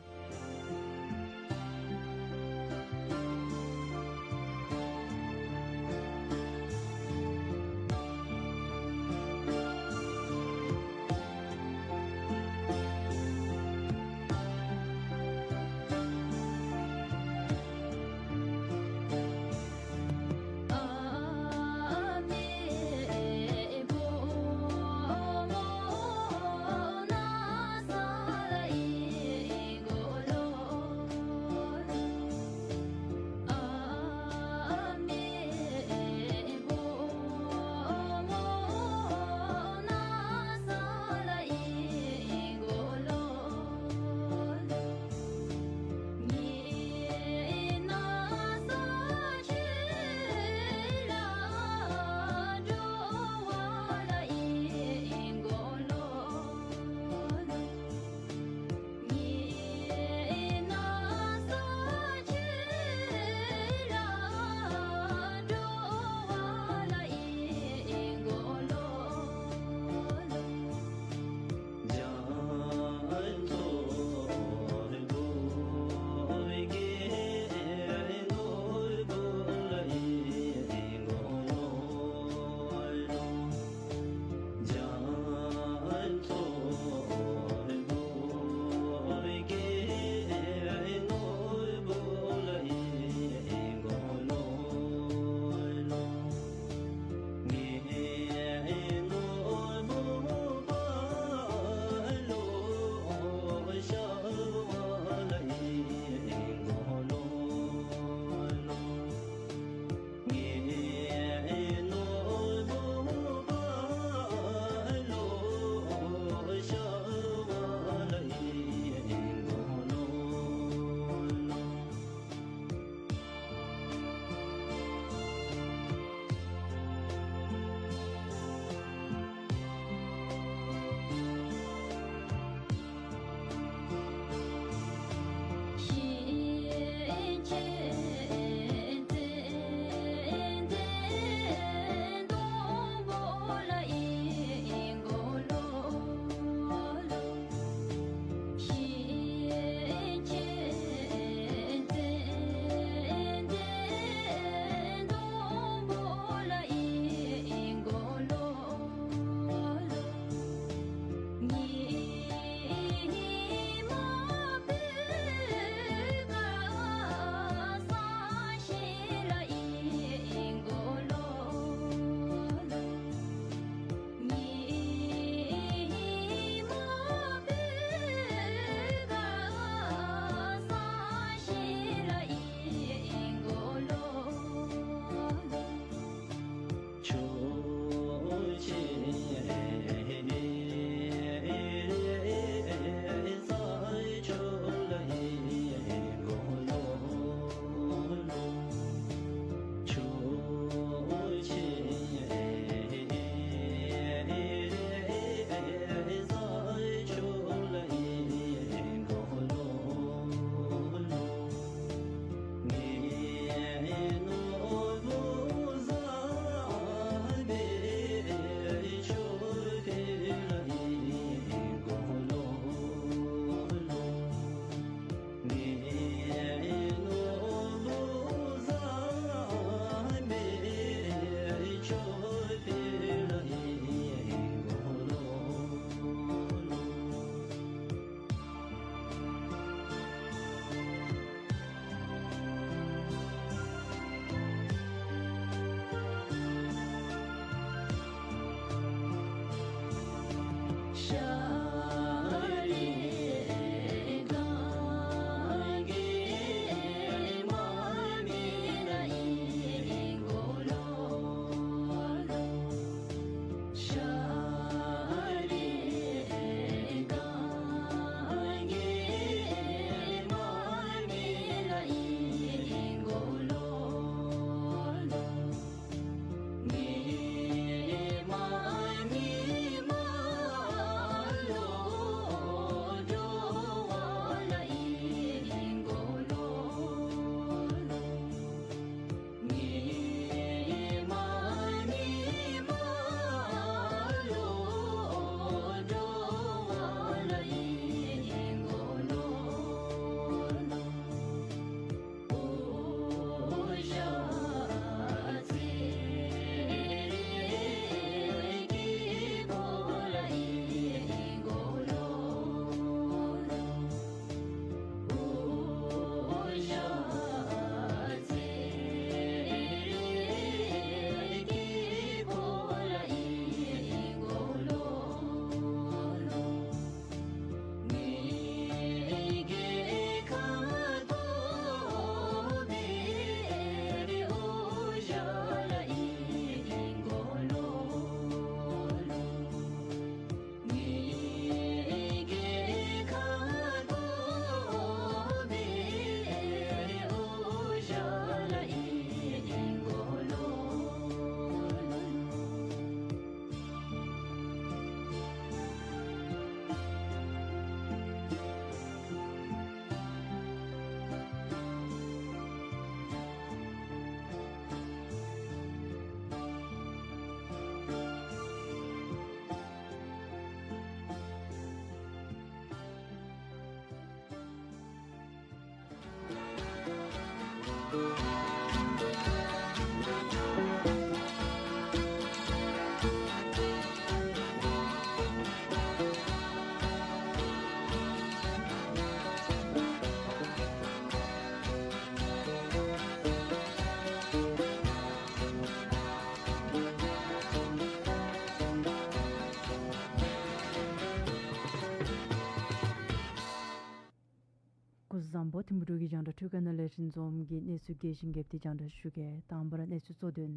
བཟང་པོ་ཐིམ་ཕུ་གི་རྒྱང་བསྒྲགས་ཁང་ནང་ལས་རིན་འཛོམས་ཀྱིས་གནས་ཚུལ་རྒྱས་ཤིང་རྒྱསཔ་འདི་རྒྱང་བསྒྲགས་ཞུ་གེ། དང་པ་ར་གནས་ཚུལ་གཙོ་དོན།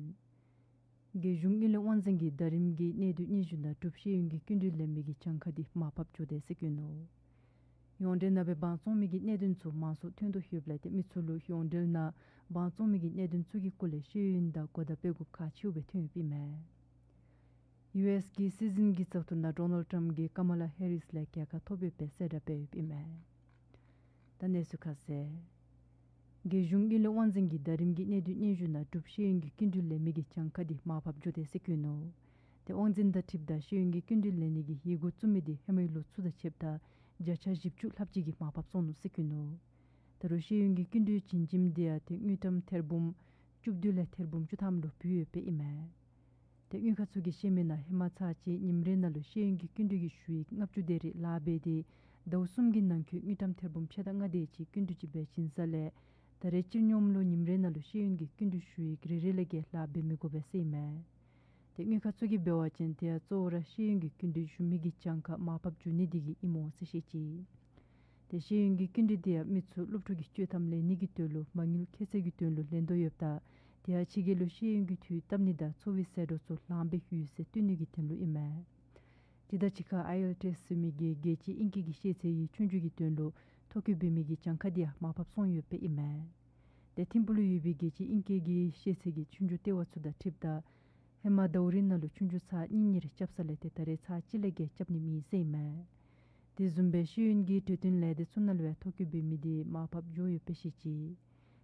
རྒྱལ་གཞུང་དངུལ་ལས་དབང་འཛིན་གྱིས་ཟླ་རིམ་གྱི་གནད་དོན་སྙན་ཞུ་ནང་འབྲུག་ཤེས་ཡོན་གྱི་སྐྱིན་འགྲུལ་ལེན་མི་གི་གྱངས་ཁ་འདི་མར་ཕབ་འགྱོ་དེས་ཟེར་བཀོད་ནུག། ཡོངས་འབྲེལ་ནང་སྦེ་དབང་བཙོང་མི་གི་གནད་དོན་ཚུ་མང་སུ་ཐོན་དོ་ཡོདཔ་ལས་ཏེ་མི་ཚུ་ལུ་ཡོངས་འབྲེལ་ནང་དབང་བཙོང་མི་གི་གནད་དོན་ཚུ་གི་སྐོར་ལས་ཤེས་ཡོན་དང་གོ་བརྡ་སྤེལ་དགོཔ་ཁག་ཆེཝ་སྦེ་ཐོན་ཡོདཔ་ཨིན་མས། ཡུ་ཨེསི་གི་སྲིད་འཛིན་གྱི་བཙག་འཐུ་ནང་ཌོ་ནལཌ་ཊམཔ་གིས་ཀ་མ་ལ་ཧེ་རིསི་ལས་རྒྱལ་ཁ་ཐོབ་ཡོདཔ་སྦེ་གསལ་བསྒྲགས་འབད་ཡོདཔ་ཨིན་མས། ད་གནས་ཚུལ་ཁ་གསལ། རྒྱལ་གཞུང་དངུལ་ལས་དབང་འཛིན་གྱིས་ཟླ་རིམ་གྱི་གནད་དོན་སྙན་ཞུ་ནང་འབྲུག་ཤེས་ཡོན་གྱི་སྐྱིན་འགྲུལ་ལེན་མི་གི་གྱངས་ཁ་འདི་མར་ཕབ་འགྱོ་དེས་ཟེར་བཀོད་ནུག། ཏེ་དབང་འཛིན་དང་འཁྲིལཝ་ད་ཤེས་ཡོན་གྱི་སྐྱིན་འགྲུལ་ལེན་ནི་གི་ཡི་གུ་བཙུགས་མི་འདི་ཧེ་མའི་ལོ་ཚུ་དང་ཕྱདཔ་ད་བརྒྱ་ཆ་བཞི་བཅུ་ལྷགཔ་ཅིག་གིས་མར་ཕབ་སོང་ནུག་ཟེར་བཀོད་ནུག། ད་རུང་ཤེས་ཡོན་གྱི་སྐྱིན་འགྲུལ་བྱིན་བྱིནམ་འདི་ཡང་ཏེ་དངུལ་ཀྲམ་ཐེར་འབུམ་བཅུ་བདུན་ལས་ཐེར་འབུམ་བཅུ་ཐམ་ལུ་བུད་ཡོདཔ་ཨིན་མས། ཏེ་དངུལ་ཁང་ཚུ་གིས་བཤད་མི་ནང་ཧེ་མ་ཚར་གཅིག་ཉིནམ་རེ་ནང་ལུ་ཤེས་ཡོན་གྱི་སྐྱིན་འགྲུལ་གྱི་ཞུ་ཡིག་ལྔ་བཅུ་དེ་རེ་ལཱ་འབད་དེ་ཟླཝ་གསུམ་གྱི་ནང་འཁོད་དངུལ་ཀྲམ་ཐེར་འབུམ་ཕྱེད་དང་ལྔ་དེ་ཅིག་སྐྱིན་འགྲུལ་ཅིག་འབད་བྱིན་ས་ལས་ད་རེས་སྤྱིར་སྙོམས་ལུ་ཉིནམ་རེ་ནང་ལུ་ཤེས་ཡོན་གྱི་སྐྱིན་འགྲུལ་ཞུ་ཡིག་རེ་རེ་ལས་བརྒལ་ལཱ་འབད་མི་དགོ་པས་ཟེར་ཨིན་མས། ཏེ་དངུལ་ཁང་ཚུ་གིས་འབད་བ་ཅིན་དེ་ཡང་གཙོ་བོ་ར་ཤེས་ཡོན་གྱི་སྐྱིན་འགྲུལ་ཞུ་མི་གི་གྱངས་ཁ་མར་ཕབ་འགྱོ་ནི་དེ་གིས་ཨིནམ་འོང་ཟེར་བཤད་ཅི། ཏེ་ཤེས་ཡོན་གྱི་སྐྱིན་འགྲུལ་དེ་ཡང་མི་ཚུ་སློབ་ཕྲུག་གི་སྤྱོད་ཐམ་ལེན་ནི་གི་དོན་ལུ་མ་དངུལ་ཁྱད་བསད་ཀྱི་དོན་ལུ་ལེན་དོ་ཡོདཔ་ད་དེ་ཡང་ཕྱི་རྒྱལ་ལུ་ཤེས་ཡོན་གྱི་དུས་བཏབ་ནི་དང་འཚོ་བའི་ཟད་འགྲོ་ཚུ་ལངམ་སྦེ་ཡོད་ཟེར་སྟོན་ནི་གི་དོན་ལུ་ཨིན་མས། དེ་དང་གཅིག་ཁར་ཨའི་ཨེལ་ཊི་ཨེསི་ཟེར་མི་གི་རྒྱལ་སྤྱིའི་ཨིང་སྐད་ཀྱི་ཤེས་ཚད་ཀྱི་ཆོས་རྒྱུགས་ཀྱི་དོན་ལུ་ཐོ་བཀོད་འབད་མི་གི་གྱངས་ཁ་དེ་ཡང་མར་ཕབ་སོང་ཡོདཔ་ཨིན་མས། ཏེ་ཐིམ་ཕུ་ལུ་ཡོད་པའི་རྒྱལ་སྤྱིའི་ཨིང་སྐད་ཀྱི་ཤེས་ཚད་ཀྱི་ཆོས་རྒྱུགས་ལྟེ་བ་ཚུ་དང་འཁྲིལཝ་ད་ཧེ་མ་ཟླཝ་རེ་ནང་ལུ་ཆོས་རྒྱུགས་ཚར་གཉིས་གཉིས་རེ་རྐྱབ་ས་ལས་ཏེ་ད་རེས་ཚར་གཅིག་ལས་བརྒལ་རྐྱབ་ནི་མེད་ཟེར་ཨིན་མས། དེ་བཟུམ་སྦེ་ཤེས་ཡོན་གྱི་གྲོས་བསྟུན་ལས་སྡེ་ཚུ་ནང་ལུ་ཡང་ཐོ་བཀོད་འབད་མི་དེ་མར་ཕབ་འགྱོ་ཡོདཔ་སྦེ་བཤད་ཅི།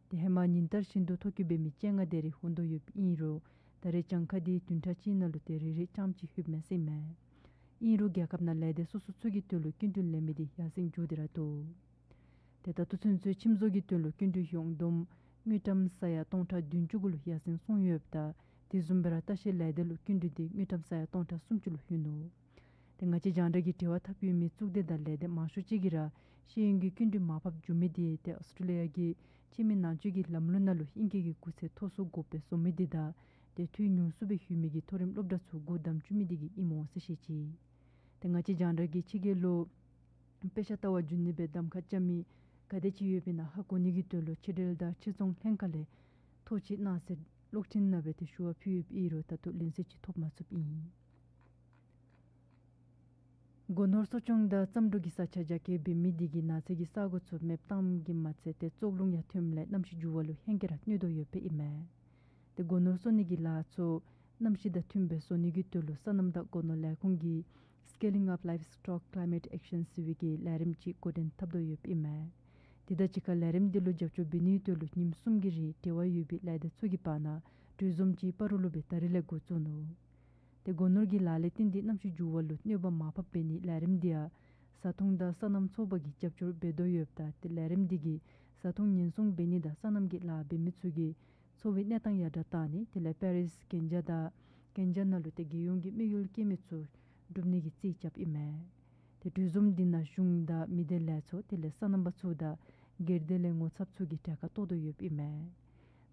ཏེ་ཧེ་མ་ཉིན་ལྟར་བཞིན་དུ་ཐོ་བཀོད་འབད་མི་བཅོ་ལྔ་དེ་རེ་འོང་དོ་ཡོདཔ་ཨིན་རུང་ད་རེས་གྱངས་ཁ་དེ་བདུན་ཕྲག་གཅིག་ནང་ལུ་ཏེ་རེ་རེ་རྐྱངམ་ཅིག་ལྷོདཔ་མས་ཟེར་ཨིན་མས། ཨིན་རུང་རྒྱལ་ཁབ་ནང་ལས་སྡེ་སོ་སོ་ཚུ་གི་དོན་ལུ་སྐྱིན་འགྲུལ་ལེན་མི་དེ་ཡར་སེང་འགྱོ་སྟེ་ར་འདུག། ཏེ་ད་ལྟོ་ཚུན་ཚོད་ཁྱིམ་བཟོ་གི་དོན་ལུ་སྐྱིན་འགྲུལ་ཡོངས་བསྡོམས་དངུལ་ཀྲམ་ས་ཡ་སྟོང་ཕྲག་བདུན་ཅུ་གུ་ལུ་ཡར་སེང་སོང་ཡོདཔ་ད་དེ་བཟུམ་སྦེ་ར་ལྟ་བཤལ་ལས་སྡེ་ལུ་སྐྱིན་འགྲུལ་དེ་དངུལ་ཀྲམ་ས་ཡ་སྟོང་ཕྲག་སུམ་ཅུ་ལུ་ལྷོད་ནུག། ཏེ་ང་བཅས་རྒྱང་བསྒྲགས་ཀྱི་འབྲེལ་བ་འཐབ་ཡོད་མི་གཙུག་སྡེ་དང་ལས་སྡེ་མང་ཤོས་ཅིག་གིས་ར་ཤེས་ཡོན་གྱི་སྐྱིན་འགྲུལ་མར་ཕབ་འགྱོ་མི་དེ་ཏེ་ཨོསི་ཊྲེ་ལི་ཡ་གི་ཕྱི་མི་ནང་འཛུལ་གྱི་ལམ་ལུགས་ནང་ལུ་ཨིང་སྐད་ཀྱི་སྐུགས་ཚད་མཐོ་སུ་དགོཔ་སྦེ་བཟོ་མི་དེ་དང་ཏེ་འཐུས་ཉུང་སུ་སྦེ་ལྷོད་མི་གི་མཐོ་རིམ་སློབ་གྲྭ་ཚུ་སྒོ་བསྡམ་བཅུག་མི་དེ་གིས་ཨིནམ་འོང་ཟེར་བཤད་ཅི། ཏེ་ང་བཅས་རྒྱང་བསྒྲགས་ཀྱིས་ཕྱི་རྒྱལ་ལུ་དཔེ་ཆ་ལྟ་བར་འགྱོ་ནི་སྦེ་གདམ་ཁ་རྐྱབ་མི་ག་དེ་ཅིག་ཡོདཔ་ཨིན་ན་ཧ་གོ་ནི་གི་དོན་ལུ་ཕྱི་འབྲེལ་དང་ཕྱིར་ཚོང་ལྷན་ཁག་ལས་ཐོ་ཅིག་གནང་ཟེར་གློག་འཕྲིན་ནང་སྦེ་ཏེ་ཞུ་བ་ཕུལ་ཡོདཔ་ཨིན་རུང་ད་ལྟོ་ལན་གསལ་ཅིག་ཐོབ་མ་ཚུགསཔ་ཨིན། སྒོ་ནོར་གསོ་སྐྱོང་དང་རྩམ་དྲུག་གི་ས་ཆ་རྒྱ་སྐྱེད་འབད་མི་དེ་གིས་ནགས་ཚལ་གྱི་ས་གོ་ཚུ་མེདཔ་བཏངམ་གིས་མ་ཚད་ཏེ་བཙོག་རླུང་ཡང་ཐོནམ་ལས་གནམ་གཤིས་འགྱུར་བ་ལུ་ཧེང་སྐལ་ར་གནོད་དོ་ཡོདཔ་ཨིན་མས། ཏེ་སྒོ་ནོར་གསོ་ནི་གི་ལཱ་ཚུ་གནམ་གཤིས་དང་མཐུནམ་སྦེ་བཟོ་ནི་གི་དོན་ལུ་སོ་ནམ་དང་སྒོ་ནོར་ལས་ཁུངས་ཀྱིས་Scaling Up Livestock Climate Action ཟེར་བའི་གི་ལས་རིམ་ཅིག་འགོ་འདྲེན་འཐབ་དོ་ཡོདཔ་ཨིན་མས། དེ་དང་གཅིག་ཁར་ལས་རིམ་དེ་ལུ་རྒྱབ་སྐྱོར་འབད་ནི་དོན་ལུ་ཉིནམ་གསུམ་གྱི་རིང་འབྲེལ་བ་ཡོད་པའི་ལས་སྡེ་ཚུ་གི་བར་ན་གྲོས་འཛོམས་ཅིག་སྤ་རོ་ལུ་སྦེ་ད་རིས་ལས་འགོ་བཙུགས་ནུག། ཏེ་སྒོ་ནོར་གྱི་ལཱ་ལས་བརྟེན་ཏེ་གནམ་གཤིས་འགྱུར་བ་ལུ་གནོད་པ་མར་ཕབ་འབད་ནིའི་ལས་རིམ་དེ་ཡང་བཟའ་འཐུང་དང་སོ་ནམ་ཚོགས་པ་གིས་རྒྱབ་སྐྱོར་འབད་དོ་ཡོདཔ་ད་ཏེ་ལས་རིམ་དེ་གིས་བཟའ་འཐུང་ཉེན་སྲུང་འབད་ནི་དང་སོ་ནམ་གྱི་ལཱ་འབད་མི་ཚུ་གི་འཚོ་བའི་གནས་སྟངས་ཡར་དྲག་བཏང་ནི་དེ་ལས་པེ་རིས་གན་ཇ་དང་གན་ཇ་ནང་ལུ་ཏེ་རྒྱལ་ཡོངས་ཀྱི་དམིགས་ཡུལ་བསྐྱེད་མི་ཚུ་འགྲུབ་ནི་གི་རྩིས་རྐྱབ་ཨིན་མས། ཏེ་གྲོས་འཛོམས་དེ་ནང་གཞུང་དང་མི་སྡེ་ལས་ཚོགས་དེ་ལས་སོ་ནམ་པ་ཚུ་དང་སྒེར་སྡེ་ལས་ངོ་ཚབ་ཚུ་གིས་གྲལ་ཁར་གཏོགས་དོ་ཡོདཔ་ཨིན་མས།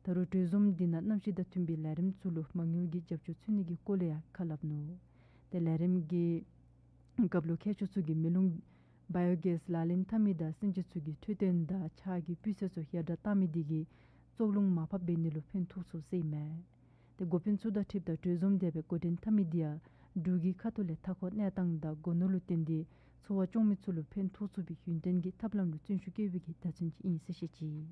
ད་རུང་གྲོས་འཛོམས་དེ་ནང་གནམ་གཤིས་དང་མཐུན་པའི་ལས་རིམ་ཚུ་ལུ་མ་དངུལ་གྱི་རྒྱབ་སྐྱོར་འཚོལ་ནི་གི་སྐོར་ལས་ཡང་ཁ་སླབ་ནུག། ཏེ་ལས་རིམ་གྱི་སྐབས་ལུ་མཁས་མཆོག་ཚུ་གིས་མེ་རླུང་བཱ་ཡོ་གེསི་ལག་ལེན་འཐབ་མི་དང་སེམས་ཅན་ཚུ་གི་འཕྲོད་བསྟེན་དང་ཆར་གྱི་སྤུས་ཚད་ཚུ་ཡར་དྲག་བཏང་མི་དེ་གིས་བཙོག་རླུང་མར་ཕབ་འབད་ནི་ལུ་ཕན་ཐོགས་ཚུགས་ཟེར་ཨིན་མས། ཏེ་འགོ་དཔོན་ཚུ་དང་འཁྲིལཝ་ད་གྲོས་འཛོམས་དེ་སྦེ་འགོ་འདྲེན་འཐབ་མི་དེ་ཡང་འབྲུག་གི་ཁ་ཐུག་ལས་མཐའ་འཁོར་གནས་སྟངས་དང་སྒོ་ནོར་ལུ་བརྟེན་ཏེ་འཚོ་བ་སྐྱོང་མི་ཚུ་ལུ་ཕན་ཐོགས་ཚུགས་པའི་ཡུན་བརྟན་གྱི་ཐབས་ལམ་ལུ་བརྩོན་ཤུགས་བསྐྱེད་པའི་གི་བརྡ་མཚོན་ཅིག་ཨིན་ཟེར་བཤད་ཅི།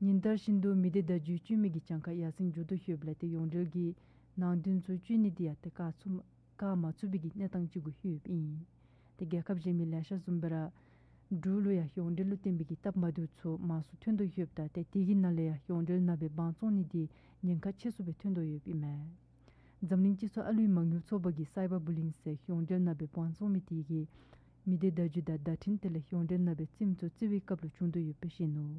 ཉིན་ལྟར་བཞིན་དུ་མི་སྡེ་བརྡ་བརྒྱུད་བཙུགས་མི་གི་གྱངས་ཁ་ཡར་སེང་འགྱོ་དོ་ཡོདཔ་ལས་ཏེ་ཡོངས་འབྲེལ་གྱི་ནང་དོན་ཚུ་བཙུགས་ནི་དེ་ཡང་ཏེ་བཀག་ཚུགས་བཀག་མ་ཚུགས་པའི་གི་གནས་སྟངས་ཅིག་གུ་ལྷོད་ཡོདཔ་ཨིན། ཏེ་རྒྱལ་ཁབ་གཞན་མི་ལེ་ཤ་བཟུམ་སྦེ་ར་འབྲུག་ལུ་ཡང་ཡོངས་འབྲེལ་ལུ་བརྟེན་པའི་གི་སྟབས་མ་བདེཝ་ཚུ་མང་སུ་ཐོན་དོ་ཡོདཔ་ད་ཏེ་དེ་གི་ནང་ལས་ཡང་ཡོངས་འབྲེལ་ནང་སྦེ་དབང་བཙོང་ནི་དེ་ཉེན་ཁ་ཆེ་སུ་སྦེ་ཐོན་དོ་ཡོདཔ་ཨིན་མས། འཛམ་གླིང་སྤྱི་ཚོགས་ཨ་ལུའི་མ་དངུལ་ཚོགས་པ་གིས་སའི་བར་བུ་ལིང་ཟེར་ཡོངས་འབྲེལ་ནང་སྦེ་དབང་བཙོང་མི་དེ་གིས་མི་སྡེ་བརྡ་བརྒྱུད་དང་བརྡ་འཕྲིན་དེ་ལས་ཡོངས་འབྲེལ་ནང་སྦེ་རྩེདམོ་ཚུ་རྩེ་བའི་སྐབས་ལུ་བྱུང་དོ་ཡོདཔ་སྦེ་བཤད་ནུག།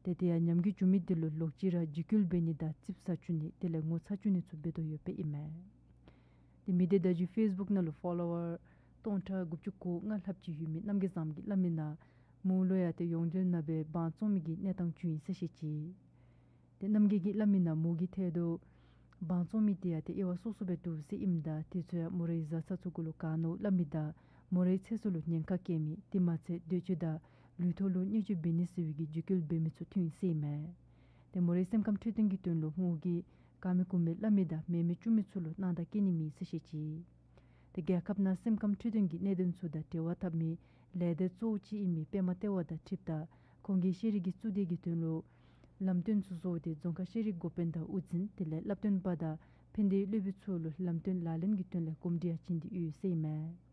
ཏེ་དེ་ཡང་ཉམས་རྒུད་བྱུང་མི་དེ་ལུ་ལོག་ཅི་ར་འཇིགས་སྐུལ་འབད་ནི་དང་རྩིགཔ་ཟ་བཅུག་ནི་དེ་ལས་ངོ་ཚ་བཅུག་ནི་ཚུ་འབད་དོ་ཡོདཔ་ཨིན་མས། ཏེ་མི་སྡེ་བརྡ་བརྒྱུད་ཕེསི་བུཀ་ནང་ལུ་ཕོ་ལོ་ཝར་སྟོང་ཕྲག་དགུ་བཅུ་གོ་ལྔ་ལྷགཔ་ཅིག་ཡོད་མི་རྣམ་རྒྱལ་བཟངམོ་གིས་སླབ་མི་ནང་མོ་ལུ་ཡང་ཏེ་ཡོངས་འབྲེལ་ནང་སྦེ་དབང་བཙོང་མི་གི་གནས་སྟངས་བྱུང་ཡི་ཟེར་བཤད་ཅི། ཏེ་རྣམ་རྒྱལ་གྱིས་སླབ་མི་ནང་མོ་གིས་འཐད་དོ་དབང་བཙོང་མི་དེ་ཡང་ཏེ་དབྱེ་བ་སོ་སོ་སྦེ་འདུག་ཟེར་ཨིནམ་ད་དེ་ཚུ་ཡང་མོ་རའི་བཟའ་ཚང་ཚུ་གུ་ལུ་ག་ནོ་སླབ་མི་དང་མོ་རའི་ཚེ་སྲོག་ལུ་ཉེན་ཁ་བཀལ་མི་དེ་མ་ཚད་འདོད་སྤྱོད་དང་ ལུས་ཐོག་ལུ་བརྙས་བཅོས་འབད་ནི་ཟེར་བའི་གི་བརྒྱུད་སྐུལ་འབད་མི་ཚུ་ཐོན་ཡི་ཟེར་ཨིན་མས། ཏེ་མོ་རའི་སེམས་ཁམས་འཕྲོད་བསྟེན་གྱི་དོན་ལུ་མོ་གིས་ག་མེད་གུ་མེད་སླབ་མི་དང་མེད་མི་བཅུག་མི་ཚུ་ལུ་སྣང་དག་བསྐྱེད་ནི་མེད་ཟེར་བཤད་ཅི། ཏེ་རྒྱལ་ཁབ་ནང་སེམས་ཁམས་འཕྲོད་བསྟེན་གྱི་གནད་དོན་ཚུ་དང་འབྲེལ་བ་འཐབ་མི་ལས་སྡེ་གཙོ་བོ་ཅིག་ཨིན་མི་པདྨ་ལྟེ་བ་དང་འཁྲིལཝ་ད་ཁོང་གིས་ཤེས་རིག་གི་གཙུག་སྡེ་གི་དོན་ལུ་ལམ་སྟོན་ཚུ་བཟོ་སྟེ་རྫོང་ཁག་ཤེས་རིག་འགོ་དཔོན་དང་དབུ་འཛིན་དེ་ལས་བསླབ་སྟོན་པ་དང་ཕན་བདེའི་སློབ་དཔོན་ཚུ་ལུ་ལམ་སྟོན་ལག་ལེན་གྱི་དོན་ལས་གོམས་འདྲིས་ཡང་བྱིན་ཏེ་ཡོད་ཟེར་ཨིན་མས།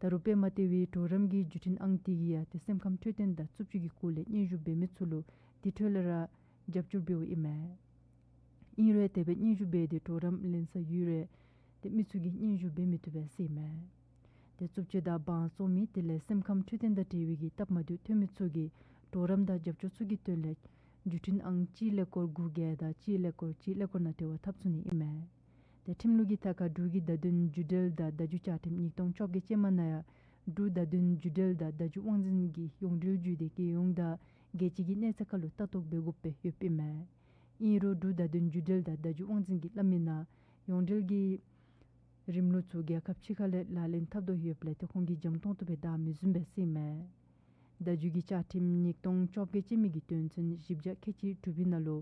ད་རུང་པདྨ་ལྟེ་བའི་གྲོགས་རམ་གྱི་བརྒྱུད་འཕྲིན་ཨང་དེ་གིས་ཡང་ཏེ་སེམས་ཁམས་འཕྲོད་བསྟེན་དང་རྩུབ་སྤྱོད་ཀྱི་སྐོར་ལས་སྙན་ཞུ་འབད་མི་ཚུ་ལུ་དེ་འཕྲོ་ལས་ར་རྒྱབ་སྐྱོར་འབདཝ་ཨིན་མས། ཨིན་རུང་དེ་སྦེ་སྙན་ཞུ་འབད་དེ་གྲོགས་རམ་ལེན་ས་ཡོད་རུང་ཏེ་མི་ཚུ་གིས་སྙན་ཞུ་འབད་མི་བཏུབ་པས་ཟེར་ཨིན་མས། ཏེ་རྩུབ་སྤྱོད་དང་འབངས་བཙོང་མི་དེ་ལས་སེམས་ཁམས་འཕྲོད་བསྟེན་དང་འབྲེལ་བའི་གི་སྟབས་མ་བདེཝ་ཐོན་མི་ཚུ་གིས་གྲོགས་རམ་དང་རྒྱབ་སྐྱོར་ཚུ་གི་དོན་ལས་བརྒྱུད་འཕྲིན་ཨང་གཅིག་ཀླད་ཀོར་དགུ་བརྒྱད་དང་གཅིག་ཀླད་ཀོར་གཅིག་ཀླད་ཀོར་ནང་འབྲེལ་བ་འཐབ་ཚུགས་ནི་ཨིན་མས། ཏེ་ཁྲིམས་ལུགས་ཀྱི་ཐད་ཁར་འབྲུག་གི་བརྡ་དོན་བརྒྱུད་འབྲེལ་དང་བརྡ་བརྒྱུད་བཅའ་ཁྲིམས་ཉིས་སྟོང་བཅོ་བརྒྱད་ཅན་མ་ནང་ཡང་འབྲུག་བརྡ་དོན་བརྒྱུད་འབྲེལ་དང་བརྡ་བརྒྱུད་དབང་འཛིན་གྱིས་ཡོངས་འབྲེལ་བརྒྱུད་དེ་རྒྱལ་ཡོངས་དང་རྒྱལ་སྤྱི་གི་གནས་ཚད་ཁར་ལུ་ལྟ་རྟོག་འབད་དགོཔ་སྦེ་ཡོདཔ་ཨིན་མས། ཨིན་རུང་འབྲུག་བརྡ་དོན་བརྒྱུད་འབྲེལ་དང་བརྡ་བརྒྱུད་དབང་འཛིན་གྱིས་སླབ་མི་ནང་ཡོངས་འབྲེལ་གྱི་རིམ་ལུགས་ཚུ་རྒྱལ་ཁབ་ཕྱི་ཁ་ལས་ལག་ལེན་འཐབ་དོ་ཡོདཔ་ལས་ཏེ་ཁོང་གིས་འཇམ་ཏོང་ཏོ་སྦེ་བདའ་མི་བཟུམ་སྦེ་ཟེར་ཨིན་མས། བརྡ་བརྒྱུད་ཀྱི་བཅའ་ཁྲིམས་ཉིས་སྟོང་བཅོ་བརྒྱད་ཅན་མའི་གི་དོན་ཚན་བཞི་བརྒྱ་ཁལ་གཅིག་དྲུག་པའི་ནང་ལུ་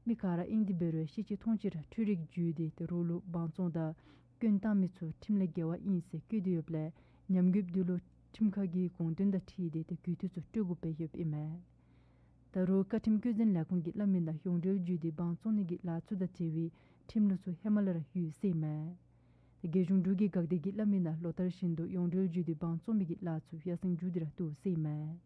མི་ག་ར་ཨིན་ཏེ་འབད་རུང་ཤེས་བྱ་མཐོང་ཅི་ར་འཕྲུལ་རིག་བརྒྱུད་དེ་ཏེ་རོགས་ལུ་འབངས་བཙོང་དང་རྐྱེན་བཏང་མི་ཚུ་ཁྲིམས་ལས་འགལ་བ་ཨིན་ཟེར་བཀོད་དེ་ཡོདཔ་ལས་ཉམས་རྒུདཔ་འདི་ལུ་ཁྲིམས་ཁང་གི་དགོངས་དོན་དང་འཁྲིལ་ཏེ་ཏེ་གུས་བཏུད་ཚུ་སྤྲོད་དགོཔ་སྦེ་ཡོདཔ་ཨིན་མས། ད་རུང་བཀའ་ཁྲིམས་བཀོད་འཛིན་ལས་ཁུངས་ཀྱིས་སླབ་མི་ནང་ཡོངས་འབྲེལ་བརྒྱུད་དེ་འབངས་བཙོང་ནི་གི་ལཱ་ཚུ་དང་འབྲེལ་བའི་ཁྲིམས་ལུགས་ཚུ་ཧེ་མ་ལས་ར་ཡོད་ཟེར་ཨིན་མས། ཏེ་རྒྱལ་གཞུང་འབྲུག་གི་འགག་སྡེ་གིས་སླབ་མི་ནང་ལོ་ལྟར་བཞིན་དུ་ཡོངས་འབྲེལ་བརྒྱུད་དེ་འབངས་བཙོང་མི་གི་ལཱ་ཚུ་ཡར་སེང་འགྱོ་སྟེ་ར་འདུག་ཟེར་ཨིན་མས།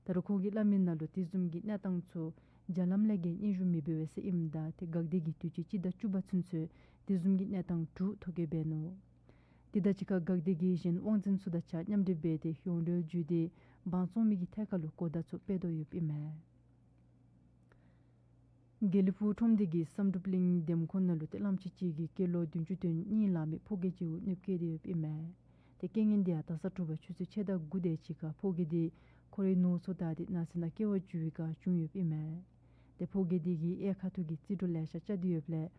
ད་རུང་ཁོང་གིས་སླབ་མི་ནང་ལུ་དེ་བཟུམ་གྱི་གནས་སྟངས་ཚུ་རྒྱ་ལམ་ལས་འགལ་སྙན་ཞུ་མི་འབད་བས་ཟེར་ཨིནམ་ད་ཏེ་འགག་སྡེ་གིས་དུས་ཅི་སྤྱི་ཟླ་བཅུ་པ་ཚུན་ཚོད་དེ་བཟུམ་གྱི་གནས་སྟངས་དྲུག་ཐོ་བཀོད་འབད་ནུག། དེ་དང་གཅིག་ཁར་འགག་སྡེ་གིས་གཞན་དབང་འཛིན་ཚུ་དང་གཅིག་ཁར་མཉམ་འབྲེལ་འབད་དེ་ཡོངས་འབྲེལ་བརྒྱུད་དེ་འབངས་བཙོང་མི་གི་ཐད་ཁར་ལུ་གོ་བརྡ་ཚུ་སྤེལ་དོ་ཡོདཔ་ཨིན་མས། དགེ་ལེགས་ཕུག་ཁྲོམ་སྡེ་གིས་བསམ་གྲུབ་གླིང་འདེམས་ཁོངས་ནང་ལུ་ཏེ་གླངམོ་ཆེ་ཅིག་གིས་སྐྱེས་ལོ་བདུན་ཅུ་དོན་གཉིས་ལང་མི་ཕོ་སྐྱེས་ཅིག་གུ་གནོདཔ་བཀལ་ཏེ་ཡོདཔ་ཨིན་མས། ཏེ་རྐྱེན་ངན་འདི་ཡང་ད་ས་དྲོ་པ་ཆུ་ཚོད་ཕྱེད་དང་དགུ་དེ་ཅིག་ཁར་ཕོ་སྐྱེས་འདི་ཁོ་རའི་ནོར་ཚུ་དང་ཏེ་ནགས་ཚལ་ནང་སྐྱེལ་བར་འགྱོ་བའི་སྐབས་བྱུང་ཡོདཔ་ཨིན་མས། ཏེ་ཕོ་སྐྱེས་འདི་གིས་གཡས་ཁ་ཐུག་གི་རྩིས་འཕྲུལ་ལེ་ཤ་རྐྱབ་སྟེ་ཡོདཔ་ལས་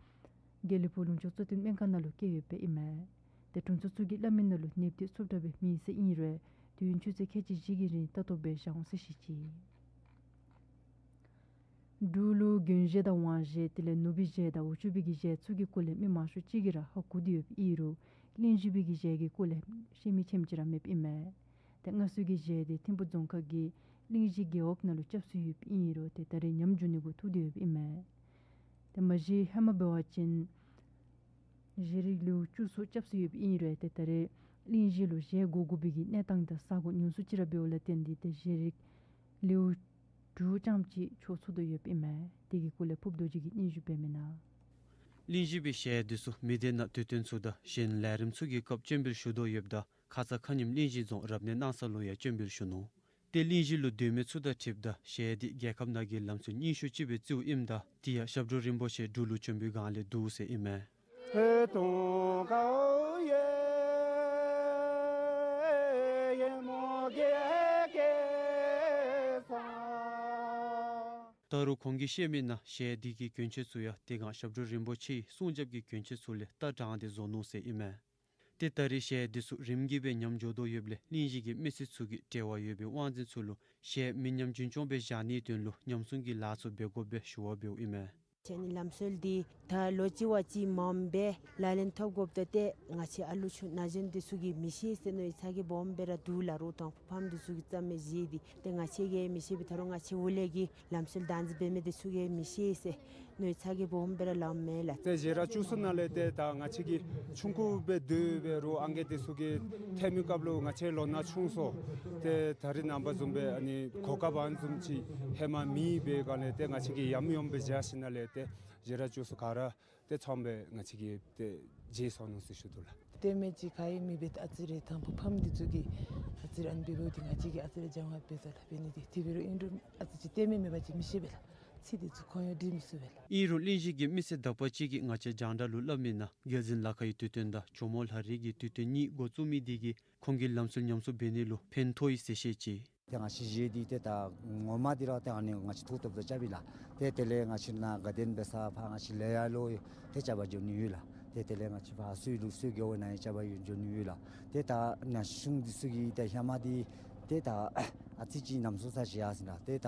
དགེ་ལེགས་ཕུག་ལུང་ཕྱོགས་གཙོ་བསྟེན་སྨན་ཁང་ནང་ལུ་བསྐྱལ་ཡོདཔ་ཨིན་མས། ཏེ་དྲུང་འཚོ་ཚུ་གིས་སླབ་མི་ནང་ལུ་ནདཔ་འདི་འཚུབ་དྲགས་སྦེ་མེད་ཟེར་ཨིན་རུང་དུས་ཡུན་ཆུ་ཚོད་ཁལ་གཅིག་བཞི་གི་རིང་ལྟ་རྟོག་འབད་བཞག་འོང་ཟེར་བཤད་ཅི། འབྲུག་ལུ་དགོན་གཞས་དང་དབང་གཞས་དེ་ལས་ནོར་བུའི་གཞས་དང་འུ་ཅུ་པའི་གི་གཞས་ཚུ་གི་སྐོར་ལས་མི་མང་ཤོས་ཅིག་གིས་ར་ཧ་གོ་སྟེ་ཡོདཔ་ཨིན་རུང་གླིང་བཞི་པའི་གི་གཞས་ཀྱི་སྐོར་ལས་ཤེས་མི་ཆེམ་ཅིག་ར་མེདཔ་ཨིན་མས། ཏེ་སྔར་སྲོལ་གྱི་གཞས་དེ་ཐིམ་ཕུ་རྫོང་ཁག་གི་གླིང་བཞི་རྒེད་འོག་ནང་ལུ་རྐྱབ་སྲོལ་ཡོདཔ་ཨིན་རུང་ཏེ་ད་རེས་ཉམས་འགྱོ་ནི་གུ་ཐུག་སྟེ་ཡོདཔ་ཨིན་མས། ཏེ་མ་གཞི་ཧེ་མ་འབད་བ་ཅིན་གཞས་རིགས་ལེའུ་བཅུ་ཚུ་རྐྱབ་སྲོལ་ཡོདཔ་ཨིན་རུང་ཏེ་ད་རེས་གླིང་བཞི་ལུ་གཞས་གོ་དགོ་པའི་གི་གནས་སྟངས་དང་ས་གོ་ཉུང་སུ་ཅིག་ར་འབདཝ་ལས་བརྟེན་ཏེ་ཏེ་གཞས་རིགས་ལེའུ་དྲུག་ཙམ་ཅིག་ཆོག་ཚུགས་དོ་ཡོདཔ་ཨིན་མས། དེ་གི་སྐོར་ལས་ཕུརཔ་རྡོ་རྗེ་གིས་སྙན་ཞུ་འབད་མི་ནང་། གླིང་བཞི་པའི་གཞས་འདི་ཚུ་མི་སྡེ་ནང་དུས་སྟོན་ཚུ་དང་གཞན་ལས་རིམ་ཚུ་གི་སྐབས་སྤྱན་འབུལ་ཞུ་དོ་ཡོདཔ་ད་ཁ་ཙ་ཁ་ཉིནམ་གླིང་བཞི་རྫོང་རབ་གནས་གནང་ས་ལུ་ཡང་སྤྱན་འབུལ་ཞུ་ནུག། ཏེ་གླིང་བཞི་ལུ་སྡོད་མི་ཚུ་དང་འཁྲིལཝ་ད་གཞས་འདི་རྒྱལ་ཁབ་ནང་གི་ལམ་སྲོལ་རྙིང་ཤོས་ཅིག་སྦེ་བརྩིཝ་ཨིནམ་ད་དེ་ཡང་ཞབས་དྲུང་རིན་པོ་ཆེ་འབྲུག་ལུ་བྱོན་པའི་སྒང་ལས་འདུག་ཟེར་ཨིན་མས། ད་རུང་ཁོང་གིས་བཤད་མི་ནང་གཞས་འདི་གི་གྱོན་ཆས་ཚུ་ཡང་དེ་སྒང་ཞབས་དྲུང་རིན་པོ་ཆེའི་སྲུང་སྐྱོབ་ཀྱི་གྱོན་ཆས་ཚུ་ལས་ལྟ་དྲངས་ཏེ་བཟོ་ནུག་ཟེར་ཨིན་མས། ཏེ་ད་རེས་གཞས་འདི་ཚུ་རིམ་གྱིས་སྦེ་ཉམས་འགྱོ་དོ་ཡོདཔ་ལས་གླིང་བཞི་གི་མི་སེར་ཚུ་གིས་འབྲེལ་བ་ཡོད་པའི་དབང་འཛིན་ཚུ་ལུ་གཞས་མི་ཉམས་རྒྱུན་སྐྱོང་སྦེ་བཞག་ནིའི་དོན་ལུ་ཉམས་སྲུང་གི་ལཱ་ཚུ་འབད་དགོཔ་སྦེ་ཞུ་བ་འབདཝ་ཨིན་མས། ཁྱེད་ནི་ལམ་སྲོལ་འདི་ད་ལོ་གཅིག་བ་གཅིག་མངམ་སྦེ་ལག་ལེན་འཐབ་དགོཔ་ད་ཏེ་ང་བཅས་ཨ་ལུ་ཆུང་ན་གཞོན་འདི་ཚུ་གིས་མི་ཤེས་ཟེར་མནོ་བའི་ཚ་གྱང་སྦོམ་སྦེ་ར་འདུག་ལགས། རོགས་དང་ཕམ་འདི་ཚུ་གིས་རྩ་མེད་བཞེས་ཏེ་ཏེ་ང་བཅས་ཀྱིས་མི་ཤེས་པས། ད་རུང་ང་བཅས་འོག་ལས་ཀྱི་ལམ་སྲོལ་བདག་འཛིན་འབད་མི་འདི་ཚུ་གིས་མི་ཤེས་ཟེར་མནོ་བའི་ཚ་གྱང་སྦོམ་སྦེ་ར་ལངམ་མས་ལགས། ཏེ་གཞས་ར་བཅུག་ས་ནང་ལས་ཏེ་ད་ང་བཅས་ཀྱིས་ཆུང་ཀུ་སྦེ་སྡོད་པའི་རོགས་ཨང་རྒས་འདི་ཚུ་གིས་འཐེན་མི་སྐབས་ལུ་ང་བཅས་ལོ་ན་ཆུང་སོང་། ཏེ་ད་རེས་ནངས་པ་བཟུམ་སྦེ་ཨ་ནི་གོ་སྐབས་ཨ་ནི་བཟུམ་ཅིག་ཧེ་མ་མེད་པའི་སྒང་ལས་ཏེ་ང་བཅས་ཀྱིས་ཡམ་ཡོམ་སྦེ་བཞག་ཞིནམ་ལས་ཏེ་གཞས་ར་བཅུག་ས་ག་ར་ཏེ་ཚངམ་སྦེ་ང་བཅས་ཀྱིས་ཏེ་བརྗེད་སོང་ནུག་ཟེར་ཞུ་དོ་ལགས། ལྟདམོ་ཅིག་ག་ཡང་མེད་པས། ཨ་ཙི་རེ་དང་ཕུ་ཕམ་འདི་ཚུ་གིས་ཨ་ཙི་རེ་ཨ་ནི་འབད་འབདཝ་འདི་ང་བཅས་ཀྱིས་ཨ་ཙི་རེ་སྦྱང་བ་འབད་ས་ལགས། འབད་ནི་འདི་དེ་འབད་རུང་ཨིན་རུང་ཨ་ཙི་ཅིག་ལྟདམོ་མེད་པ་ཅིན་མི་ཤེས་པས་ལགས། ཚིག་འདི་ཚུ་ཁོང་ཡང་འདྲི་མི་ཚུགས་པས་ལགས། ཨིན་རུང་གླིང་བཞི་གི་མི་སེར་དག་པ་ཅིག་གིས་ང་བཅས་རྒྱང་བསྒྲགས་ལུ་སླབ་མི་ནང་རྒྱལ་འཛིན་ལ་ཁ་ཡི་དུས་སྟོན་དང་ཇོ་མོ་ལྷ་རི་གི་དུས་སྟོན་གཉིས་འགོ་བཙུགས་མི་འདི་གིས་ཁོང་གི་ལམ་སྲོལ་ཉམས་གསོ་འབད་ནི་ལུ་ཕན་ཐོགས་ཡི་ཟེར་བཤད་ཅི། ཏེ་ང་བཅས་གཞས་འདི་ཏེ་ད་ངོ་མ་འདི་ར་ཏེ་ཨ་ནི་ང་བཅས་ཐུགས་སྟོབས་དང་རྐྱབ་ཨིན་ལགས། ཏེ་དེ་ལས་ང་བཅས་ནཱ་དགའ་ལྡན་འབད་ས་ཕར་ང་བཅས་ལེ་ཡ་ལུ་ཏེ་རྐྱབ་པར་འགྱོ་ནི་ཡོད་ལགས། ཏེ་དེ་ལས་ང་བཅས་ཕར་སུ་ལུ་སུ་རྒེད་འོག་ནང་ཡང་རྐྱབ་པར་འགྱོ་ནི་ཡོད་ལགས། ཏེ་ད་ན་གཞོན་འདི་ཚུ་གིས་ཏེ་ཧེ་མ་འདི་ཏེ་ད་ ཨ་ཙི་ཅིག་ཉམས་སུ་ལེན་ཚར་ཅི་ཡར་སོང་ལགས། ཏེ་ད་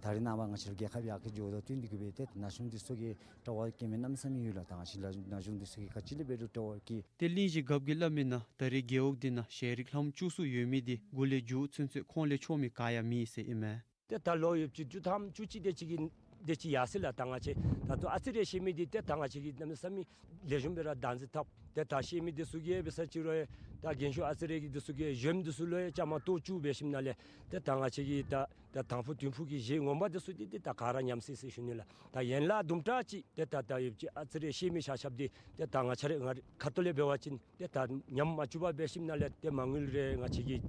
ད་རེས་ནངས་པ་ང་བཅས་ར་རྒྱལ་ཁབ་ཡར་རྒྱས་འགྱོཝ་དང་བསྟུན་ཏེ་གིས་སྦེ་ཏེ་ན་གཞོན་འདི་ཚུ་གིས་དྲག་པོ་སྐྱེ་མི་གནམ་མེད་ས་མེད་ཡོད་ལགས། ད་ང་བཅས་ར་ན་གཞོན་འདི་ཚུ་གིས་ག་ཅི་ལས་འབད་རུང་དྲག་པོ་སྐྱེ། ཏེ་གླིང་བཞི་རྒཔོ་གིས་སླབ་མིའི་ནང་ད་རེས་རྒེད་འོག་འདི་ནང་ཞལ་རིགས་ལྷམ་བཅུ་གསུམ་ཡོད་མི་འདི་འགོ་ལས་མཇུག་ཚུན་ཚོད་ཁོང་ལས་ཆོག་མི་ག་ཡང་མེད་ཟེར་ཨིན་མས། ཏེ་ད་ལོ་ཡོདཔ་ཅིག་བཅུ་ཐམ་བཅུ་གཅིག་དེ་ཅིག་གི་དེ་ཅིག་ཡར་སོང་ལགས། ད་ང་བཅས་ད་ལྟོ་ཨ་ཙི་རེ་ཤེས་མི་འདི་ཏེ་ད་ང་བཅས་ཀྱིས་གནམ་མེད་ས་མེད་ལེགས་ཤོམ་སྦེ་ར་བདག་འཛིན་འཐབ། ཏེ་ད་ཤེས་མི་འདི་ཚུ་གིས་འབད་ས་ཅིག་རུང་ད་རྒན་ཤོས་ཨ་ཙི་རེ་གི་འདི་ཚུ་གིས་གཞོནམ་འདི་ཚུ་ལུ་ཡང་བཅའ་མར་གཏོགས་བཅུག་འབད་ཞིནམ་ལས་ཏེ་ད་ང་བཅས་ཀྱིས་ད་ད་དང་ཕུ་བདུན་ཕུ་གི་གཞས་ངོ་མ་འདི་ཚུ་འདི་ཏེ་ད་ག་ར་ཉམས་སི་སི་ཞུ་ནི་ལགས། ད་ཡན་ལག་དུམ་གྲ་ཅིག་ཏེ་ད་ད་ཡོདཔ་ཅིག་ཨ་ཙི་རེ་ཤེས་མི་ཤ་ཤབ་འདི་ཏེ་ད་ང་བཅས་ར་ང་རའི་ཁ་ཐུག་ལས་འབད་བ་ཅིན་ཏེ་ད་ཉམས་མ་བཅུག་པར་འབད་ཞིནམ་ལས་ཏེ་མ་དངུལ་རེ་ང་བཅས་ཀྱིས་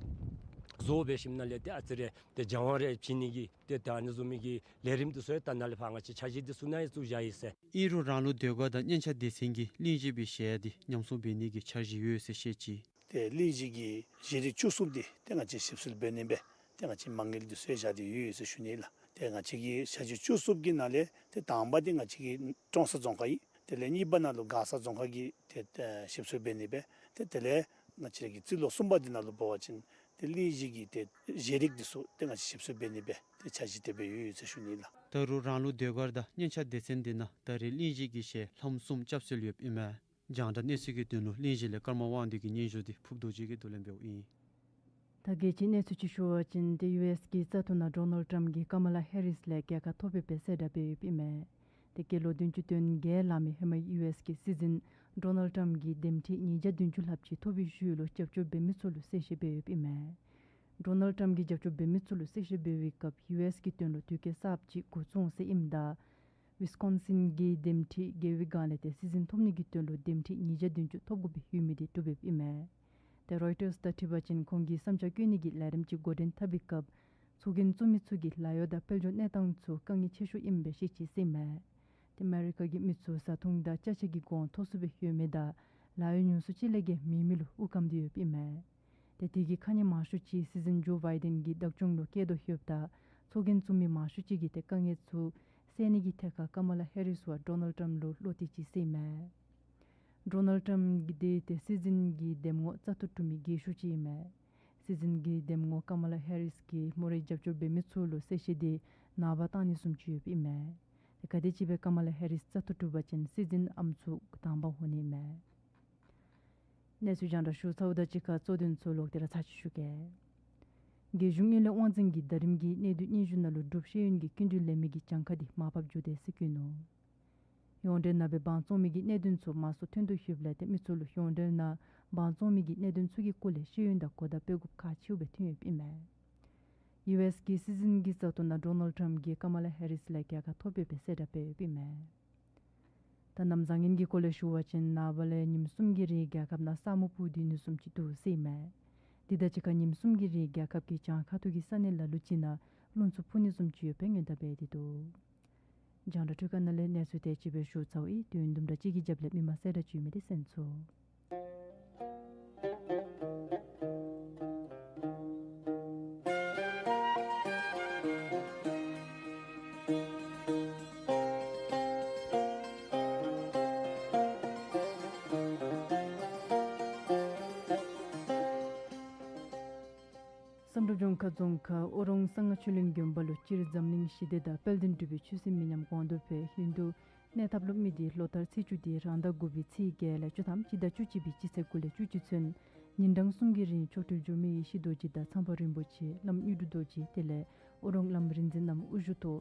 བཟོ་འབད་ཞིནམ་ལས་ཏེ་ཨ་ཙི་རེ་ཏེ་སྦྱང་བ་རེ་བྱིན་ནི་གི་ཏེ་ད་ཨ་ནི་བཟུམ་མའི་གི་ལས་རིམ་འདི་ཚུ་ཡང་ད་ནཱ་ལས་ཕར་ང་བཅས་འཆར་གཞི་འདི་ཚུ་ནང་ཡང་བཙུགས་བཞག་ཡི་ཟེར། ཨིན་རུང་རང་ལུགས་ཟློས་གར་དང་སྙན་ཆ་སྡེ་ཚན་གྱིས་གླིང་བཞི་པའི་ཞལ་འདི་ཉམས་སྲུང་འབད་ནི་གི་འཆར་གཞི་ཡོད་ཟེར་བཤད་ཅི། ཏེ་གླིང་བཞི་གི་ཞལ་རིགས་བཅུ་གསུམ་འདི་ཏེ་ང་བཅས་ཞིབ་འཚོལ་འབད་ནི་སྦེ་ཏེ་ང་བཅས་མ་དངུལ་འདི་ཚུ་ཡང་བཞག་སྟེ་ཡོད་ཡོད་ཟེར་ཞུ་ནི་ལགས། ཏེ་ང་བཅས་ཀྱི་འཆར་གཞི་བཅུ་གསུམ་གྱི་ནང་ལས་ཏེ་དང་པ་འདི་ང་བཅས་ཀྱི་ཀྲོང་གསར་རྫོང་ཁག་ཨིན། དེ་ལས་གཉིས་པ་ནང་ལུ་མགར་ས་རྫོང་ཁག་གི་ཏེ་ཏེ་ཞིབ་འཚོལ་འབད་ནི་སྦེ་ཏེ་དེ་ལས་ང་བཅས་ཀྱི་རྩིས་ལོ་གསུམ་པ་འདི་ནང་ལུ་འབད་བ་ཅིན་ཏེ་གླིང་བཞི་གི་ཏེ་ཞལ་རིགས་འདི་ཚུ་ཏེ་ང་བཅས་ཞིབ་འཚོལ་འབད་ནི་སྦེ་ཏེ་འཆར་གཞི་དེ་སྦེ་ཡོད་ཡོད་ཟེར་ཞུ་ནི་ལགས། ད་རུང་རང་ལུགས་ཟློས་གར་དང་སྙན་ཆ་སྡེ་ཚན་འདི་ནང་ད་རེས་གླིང་བཞི་གི་ཞལ་ལྷམ་གསུམ་རྐྱབ་སྲོལ་ཡོདཔ་ཨིན་མས། རྒྱང་བསྒྲགས་གནས་ཚུལ་གྱི་དོན་ལུ་གླིང་བཞི་ལས་ཀརྨ་དབང་འདུས་ཀྱི་སྙན་ཞུ་འདི་ཕུརབ་རྡོ་རྗེ་གིས་བསྡུ་ལེན་འབདཝ་ཨིན། ད་རྒྱལ་སྤྱིའི་གནས་ཚུལ་ཅིག་ཞུ་བ་ཅིན་ཏེ་ཡུ་ཨེསི་གི་བཙག་འཐུ་ནང་ཌོ་ནལཌ་ཊམཔ་གིས་ཀ་མ་ལ་ཧེ་རིསི་ལས་རྒྱལ་ཁ་ཐོབ་པའི་སྦེ་གསལ་བསྒྲགས་འབད་ཡོདཔ་ཨིན་མས། ཏེ་སྐྱེས་ལོ་བདུན་ཅུ་དོན་བརྒྱད་ལང་མི་ཧེ་མའི་ཡུ་ཨེསི་གི་སྲིད་འཛིན་ཌོ་ནལཌ་ཊམཔ་གིས་འདེམས་ཁྲི་ཉིས་བརྒྱ་བདུན་ཅུ་ལྷགཔ་ཅིག་ཐོབ་པའི་ཤུལ་ལུ་རྒྱབ་སྐྱོར་འབད་མི་ཚུ་ལུ་གསལ་བཤད་འབད་ཡོདཔ་ཨིན་མས། ཌོ་ནལཌ་ཊམཔ་གིས་རྒྱབ་སྐྱོར་འབད་མི་ཚུ་ལུ་གསལ་བཤད་འབད་བའི་སྐབས་ཡུ་ཨེསི་གི་དོན་ལུ་དུས་སྐབས་གསརཔ་ཅིག་འགོ་བཙུགས་ཟེར་ཨིནམ་ད་ཝིསི་ཀོན་སིན་གྱི་འདེམས་ཁྲི་རྒྱལ་པོའི་སྒང་ལས་ཏེ་སྲིད་འཛིན་ཐོབ་ནི་གི་དོན་ལུ་འདེམས་ཁྲི་ཉིས་བརྒྱ་བདུན་ཅུ་ཐོབ་དགོ་པའི་ཡོད་མི་འདི་གྲུབ་ཡོདཔ་ཨིན་མས། ཏེ་རོའི་ཊརསི་དང་འཁྲིལ་བ་ཅིན་ཁོང་གིས་བསམ་འཆར་བཀོད་ནི་གི་ལས་རིམ་ཅིག་འགོ་འདྲེན་འཐབ་པའི་སྐབས་ཚོགས་རྒྱན་བཙུགས་མི་ཚུ་གིས་ལཱ་གཡོག་དང་དཔལ་འབྱོར་གནས་སྟངས་ཚུ་དཀའ་ངལ་ཆེ་ཤོས་ཨིནམ་སྦེ་བཤད་ཅི་ཟེར་ཨིན་མས། ཏེ་ཨ་མེ་རི་ཀ་གི་མི་ཚུ་བཟའ་འཐུང་དང་ཅ་ཆས་ཀྱི་གོང་མཐོ་སུ་སྦེ་ཡོད་མི་དང་ལཱ་གཡོག་ཉུང་སུ་ཅིག་ལས་བརྒལ་མེད་མི་ལུ་དབུགས་སྐམ་སྟེ་ཡོདཔ་ཨིན་མས། ཏེ་དེ་གི་ཁ་ཉིནམ་མང་ཤོས་ཅིག་སྲིད་འཛིན་ཇོ་བའི་ཌེན་གྱི་བདག་སྐྱོང་ལུ་བསྐྱལ་དོ་ཡོདཔ་ད་ཚོགས་རྒྱན་བཙུགས་མི་མང་ཤོས་ཅིག་གིས་ཏེ་དཀའ་ངལ་ཚུ་སེལ་ནི་གི་ཐད་ཁར་ཀ་མ་ལ་ཧེ་རིསི་བ་ཌོ་ནལཌ་ཊམཔ་ལུ་བློ་གཏད་ཅི་ཟེར་ཨིན་མས། ཌོ་ནལཌ་ཊམཔ་འདི་ཏེ་སྲིད་འཛིན་གྱི་འདེམས་ངོ་བཙག་འཐུ་གྲུབ་མི་རྒས་ཤོས་ཅིག་ཨིན་མས། སྲིད་འཛིན་གྱི་འདེམས་ངོ་ཀ་མ་ལ་ཧེ་རིསི་གིས་མོ་རའི་རྒྱབ་སྐྱོར་འབད་མི་ཚུ་ལུ་གསལ་བཤད་འདི་ནངས་པ་བཏང་ནི་བཟུམ་ཅིག་ཡོདཔ་ཨིན་མས། ཏེ་ག་དེམ་ཅིག་སྦེ་ཀ་མ་ལ་ཧེ་རིསི་བཙག་འཐུ་གྲུབ་པ་ཅིན་སྲིད་འཛིན་ཨམ་སྲུ་དང་པ་འོང་ནི་ཨིན་མས། གནས་ཚུལ་རྒྱང་བསྒྲགས་ཞུ་ཚརཝ་དང་གཅིག་ཁར་གཙོ་དོན་ཚུ་ལོག་སྟེ་ར་ཚར་ཅིག་ཞུ་གེ། རྒྱལ་གཞུང་དངུལ་ལས་དབང་འཛིན་གྱིས་ཟླ་རིམ་གྱི་གནད་སྡུད་སྙན་ཞུ་ནང་ལུ་འབྲུག་ཤེས་ཡོན་གྱི་སྐྱིན་འགྲུལ་ལེན་མི་གི་གྱངས་ཁ་འདི་མར་ཕབ་འགྱོ་དེས་ཟེར་བཀོད་ནུག། ཡོངས་འབྲེལ་ནང་སྦེ་འབངས་བཙོང་མི་གི་གནད་དོན་ཚུ་མང་སུ་ཐོན་དོ་ཡོདཔ་ལས་ཏེ་མི་ཚུ་ལུ་ཡོངས་འབྲེལ་ནང་འབངས་བཙོང་མི་གི་གནད་དོན་ཚུ་གི་སྐོར་ལས་ཤེས་ཡོན་དང་གོ་བརྡ་སྤེལ་དགོཔ་ཁག་ཆེཝ་སྦེ་ཐོན་ཡོདཔ་ཨིན་མས། ཡུ་ཨེསི་གི་སྲིད་འཛིན་གྱི་བཙག་འཐུ་ནང་ཌོ་ནལཌ་ཊམཔ་གིས་ཀ་མ་ལ་ཧེ་རིསི་ལས་རྒྱལ་ཁ་ཐོབ་པའི་སྦེ་གསལ་བསྒྲགས་འབད་ཡོདཔ་ཨིན་མས། ད་གནམ་བཟང་ངན་གྱི་སྐོར་ལས་ཞུ་བ་ཅིན་ནངས་པ་ལས་ཉིནམ་གསུམ་གྱི་རིང་རྒྱལ་ཁབ་ནང་ས་སྨུག་སྤུབ་སྡོད་ནི་བཟུམ་ཅིག་འདུག་ཟེར་ཨིན་མས། དེ་དང་གཅིག་ཁར་ཉིནམ་གསུམ་གྱི་རིང་རྒྱལ་ཁབ་ཀྱི་བྱང་ཁ་ཐུག་གི་ས་གནས་ལ་ལུ་ཅིག་ནང་རླུང་འཚུབ་འཕུ་ནི་བཟུམ་ཅིག་ཡོད་པའི་སྔོན་བརྡ་འབད་དེ་འདུག། རྒྱང་བསྒྲགས་འཕྲུལ་ཁང་ནང་ལས་གནས་ཚུལ་དེ་ཅིག་སྦེ་ཞུ་ཚརཝ་ཨིན། དུས་ཡུན་དུམ་གྲ་ཅིག་གི་རྒྱབ་ལས་མི་མང་གསལ་བསྒྲགས་ཅིག་ཡོད་མི་འདི་གསན་ཚུགས། བསམ་གྲུབ་ལྗོངས་མཁར་རྫོང་ཁག་ཨོ་རོང་གསང་སྔགས་ཆོས་གླིང་དགོན་པ་ལུ་སྤྱིར་འཛམ་གླིང་ཞི་བདེ་དང་དཔལ་ལྡན་འབྲུག་པའི་ཆོས་སྲིད་མི་ཉམས་གོང་དུ་འཕེལ་ཧིན་དུ་གནས་ཐབས་སློབ་མི་འདི་ལོ་ལྟར་ཚེས་བཅུ་འདི་རང་ཟླ་དགུ་པའི་ཚེས་བརྒྱད་ལས་བཅུ་ཐམ་སྤྱི་ཟླ་བཅུ་གཅིག་པའི་སྤྱི་ཚེས་དགུ་ལས་བཅུ་གཅིག་ཚུན་ཉིན་གྲངས་གསུམ་གྱི་རིང་མཆོག་སྤྲུལ་འགྱུར་མེད་ཡེ་ཤེས་རྡོ་རྗེ་དང་ཚངས་པ་རིན་པོ་ཆེ་བླམ་དངོས་གྲུབ་རྡོ་རྗེ་དེ་ལས་ཨོ་རོང་བླམ་རིག་འཛིན་རྣམས་དབུ་བཞུགས་ཐོག་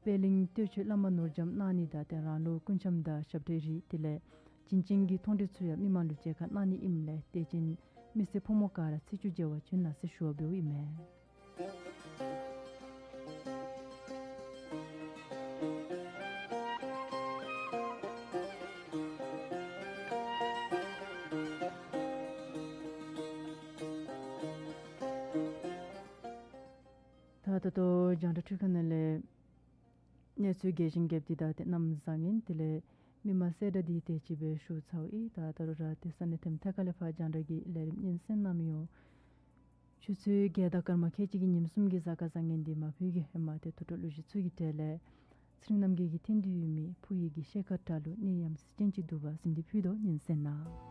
པད་གླིང་སྟོད་ཆོས་བླ་མ་ནོར་རྒྱམ་གནང་ནི་དང་ཏེ་རང་ལུགས་སྐུ་འཆམ་དང་ཞབས་གྲས་རིགས་དེ་ལས་བྱིན་ཅན་གྱི་མཐོང་གྲོལ་ཚུ་ཡང་མི་མང་ལུ་མཇལ་ཁ་གནང་ནི་ཨིནམ་ལས་དད་ཅན་མི་སེར་ཕོ་མོ་ག་ར་ཚེས་བཅུ་མཇལ་བར་བྱོན་གནང་ཟེར་ཞུ་བ་འབདཝ་ཨིན་མས། ད་ད་ལྟོ་རྒྱང་བསྒྲགས་འཕྲུལ་ཁང་ནང་ལས་གནས་ཚུལ་རྒྱས་ཤིང་རྒྱསཔ་འདི་དང་ཏེ་གནམ་བཟང་ངན་དེ་ལས་མི་མང་གསལ་བསྒྲགས་འདི་དེ་ཅིག་སྦེ་ཞུ་ཚརཝ་ཨིན། ད་ད་རུང་ར་ཏེ་ས་གནས་ཐེམ་ཐད་ཁ་ལས་ཕར་རྒྱང་བསྒྲགས་ཀྱི་ལས་རིམ་སྙན་གསན་གནང་མི་ཡོད། ཆུ་ཚོད་བརྒྱད་དང་སྐར་མ་ཁལ་གཅིག་གི་ཉིནམ་གསུམ་གྱི་གཟའ་སྐར་བཟང་ངན་འདི་མ་ཕུལ་གྱི་ཧེ་མ་ཏེ་ཐུགས་སྤྲོ་བློ་གཞི་ཚུ་གི་གྲས་ལས་ཚེ་རིང་རྣམ་རྒྱལ་གྱི་འཐེན་ཏེ་ཡོད་མི་ཕུ་ཡི་གི་ཤེལ་དཀར་སྒྲ་ལུ་གནས་ཡམ་སྲིད་ཅན་གྱི་འདུ་བ་གཟིམ་སྟེ་ཕུལ་དོ་ཉན་གསན་གནང་།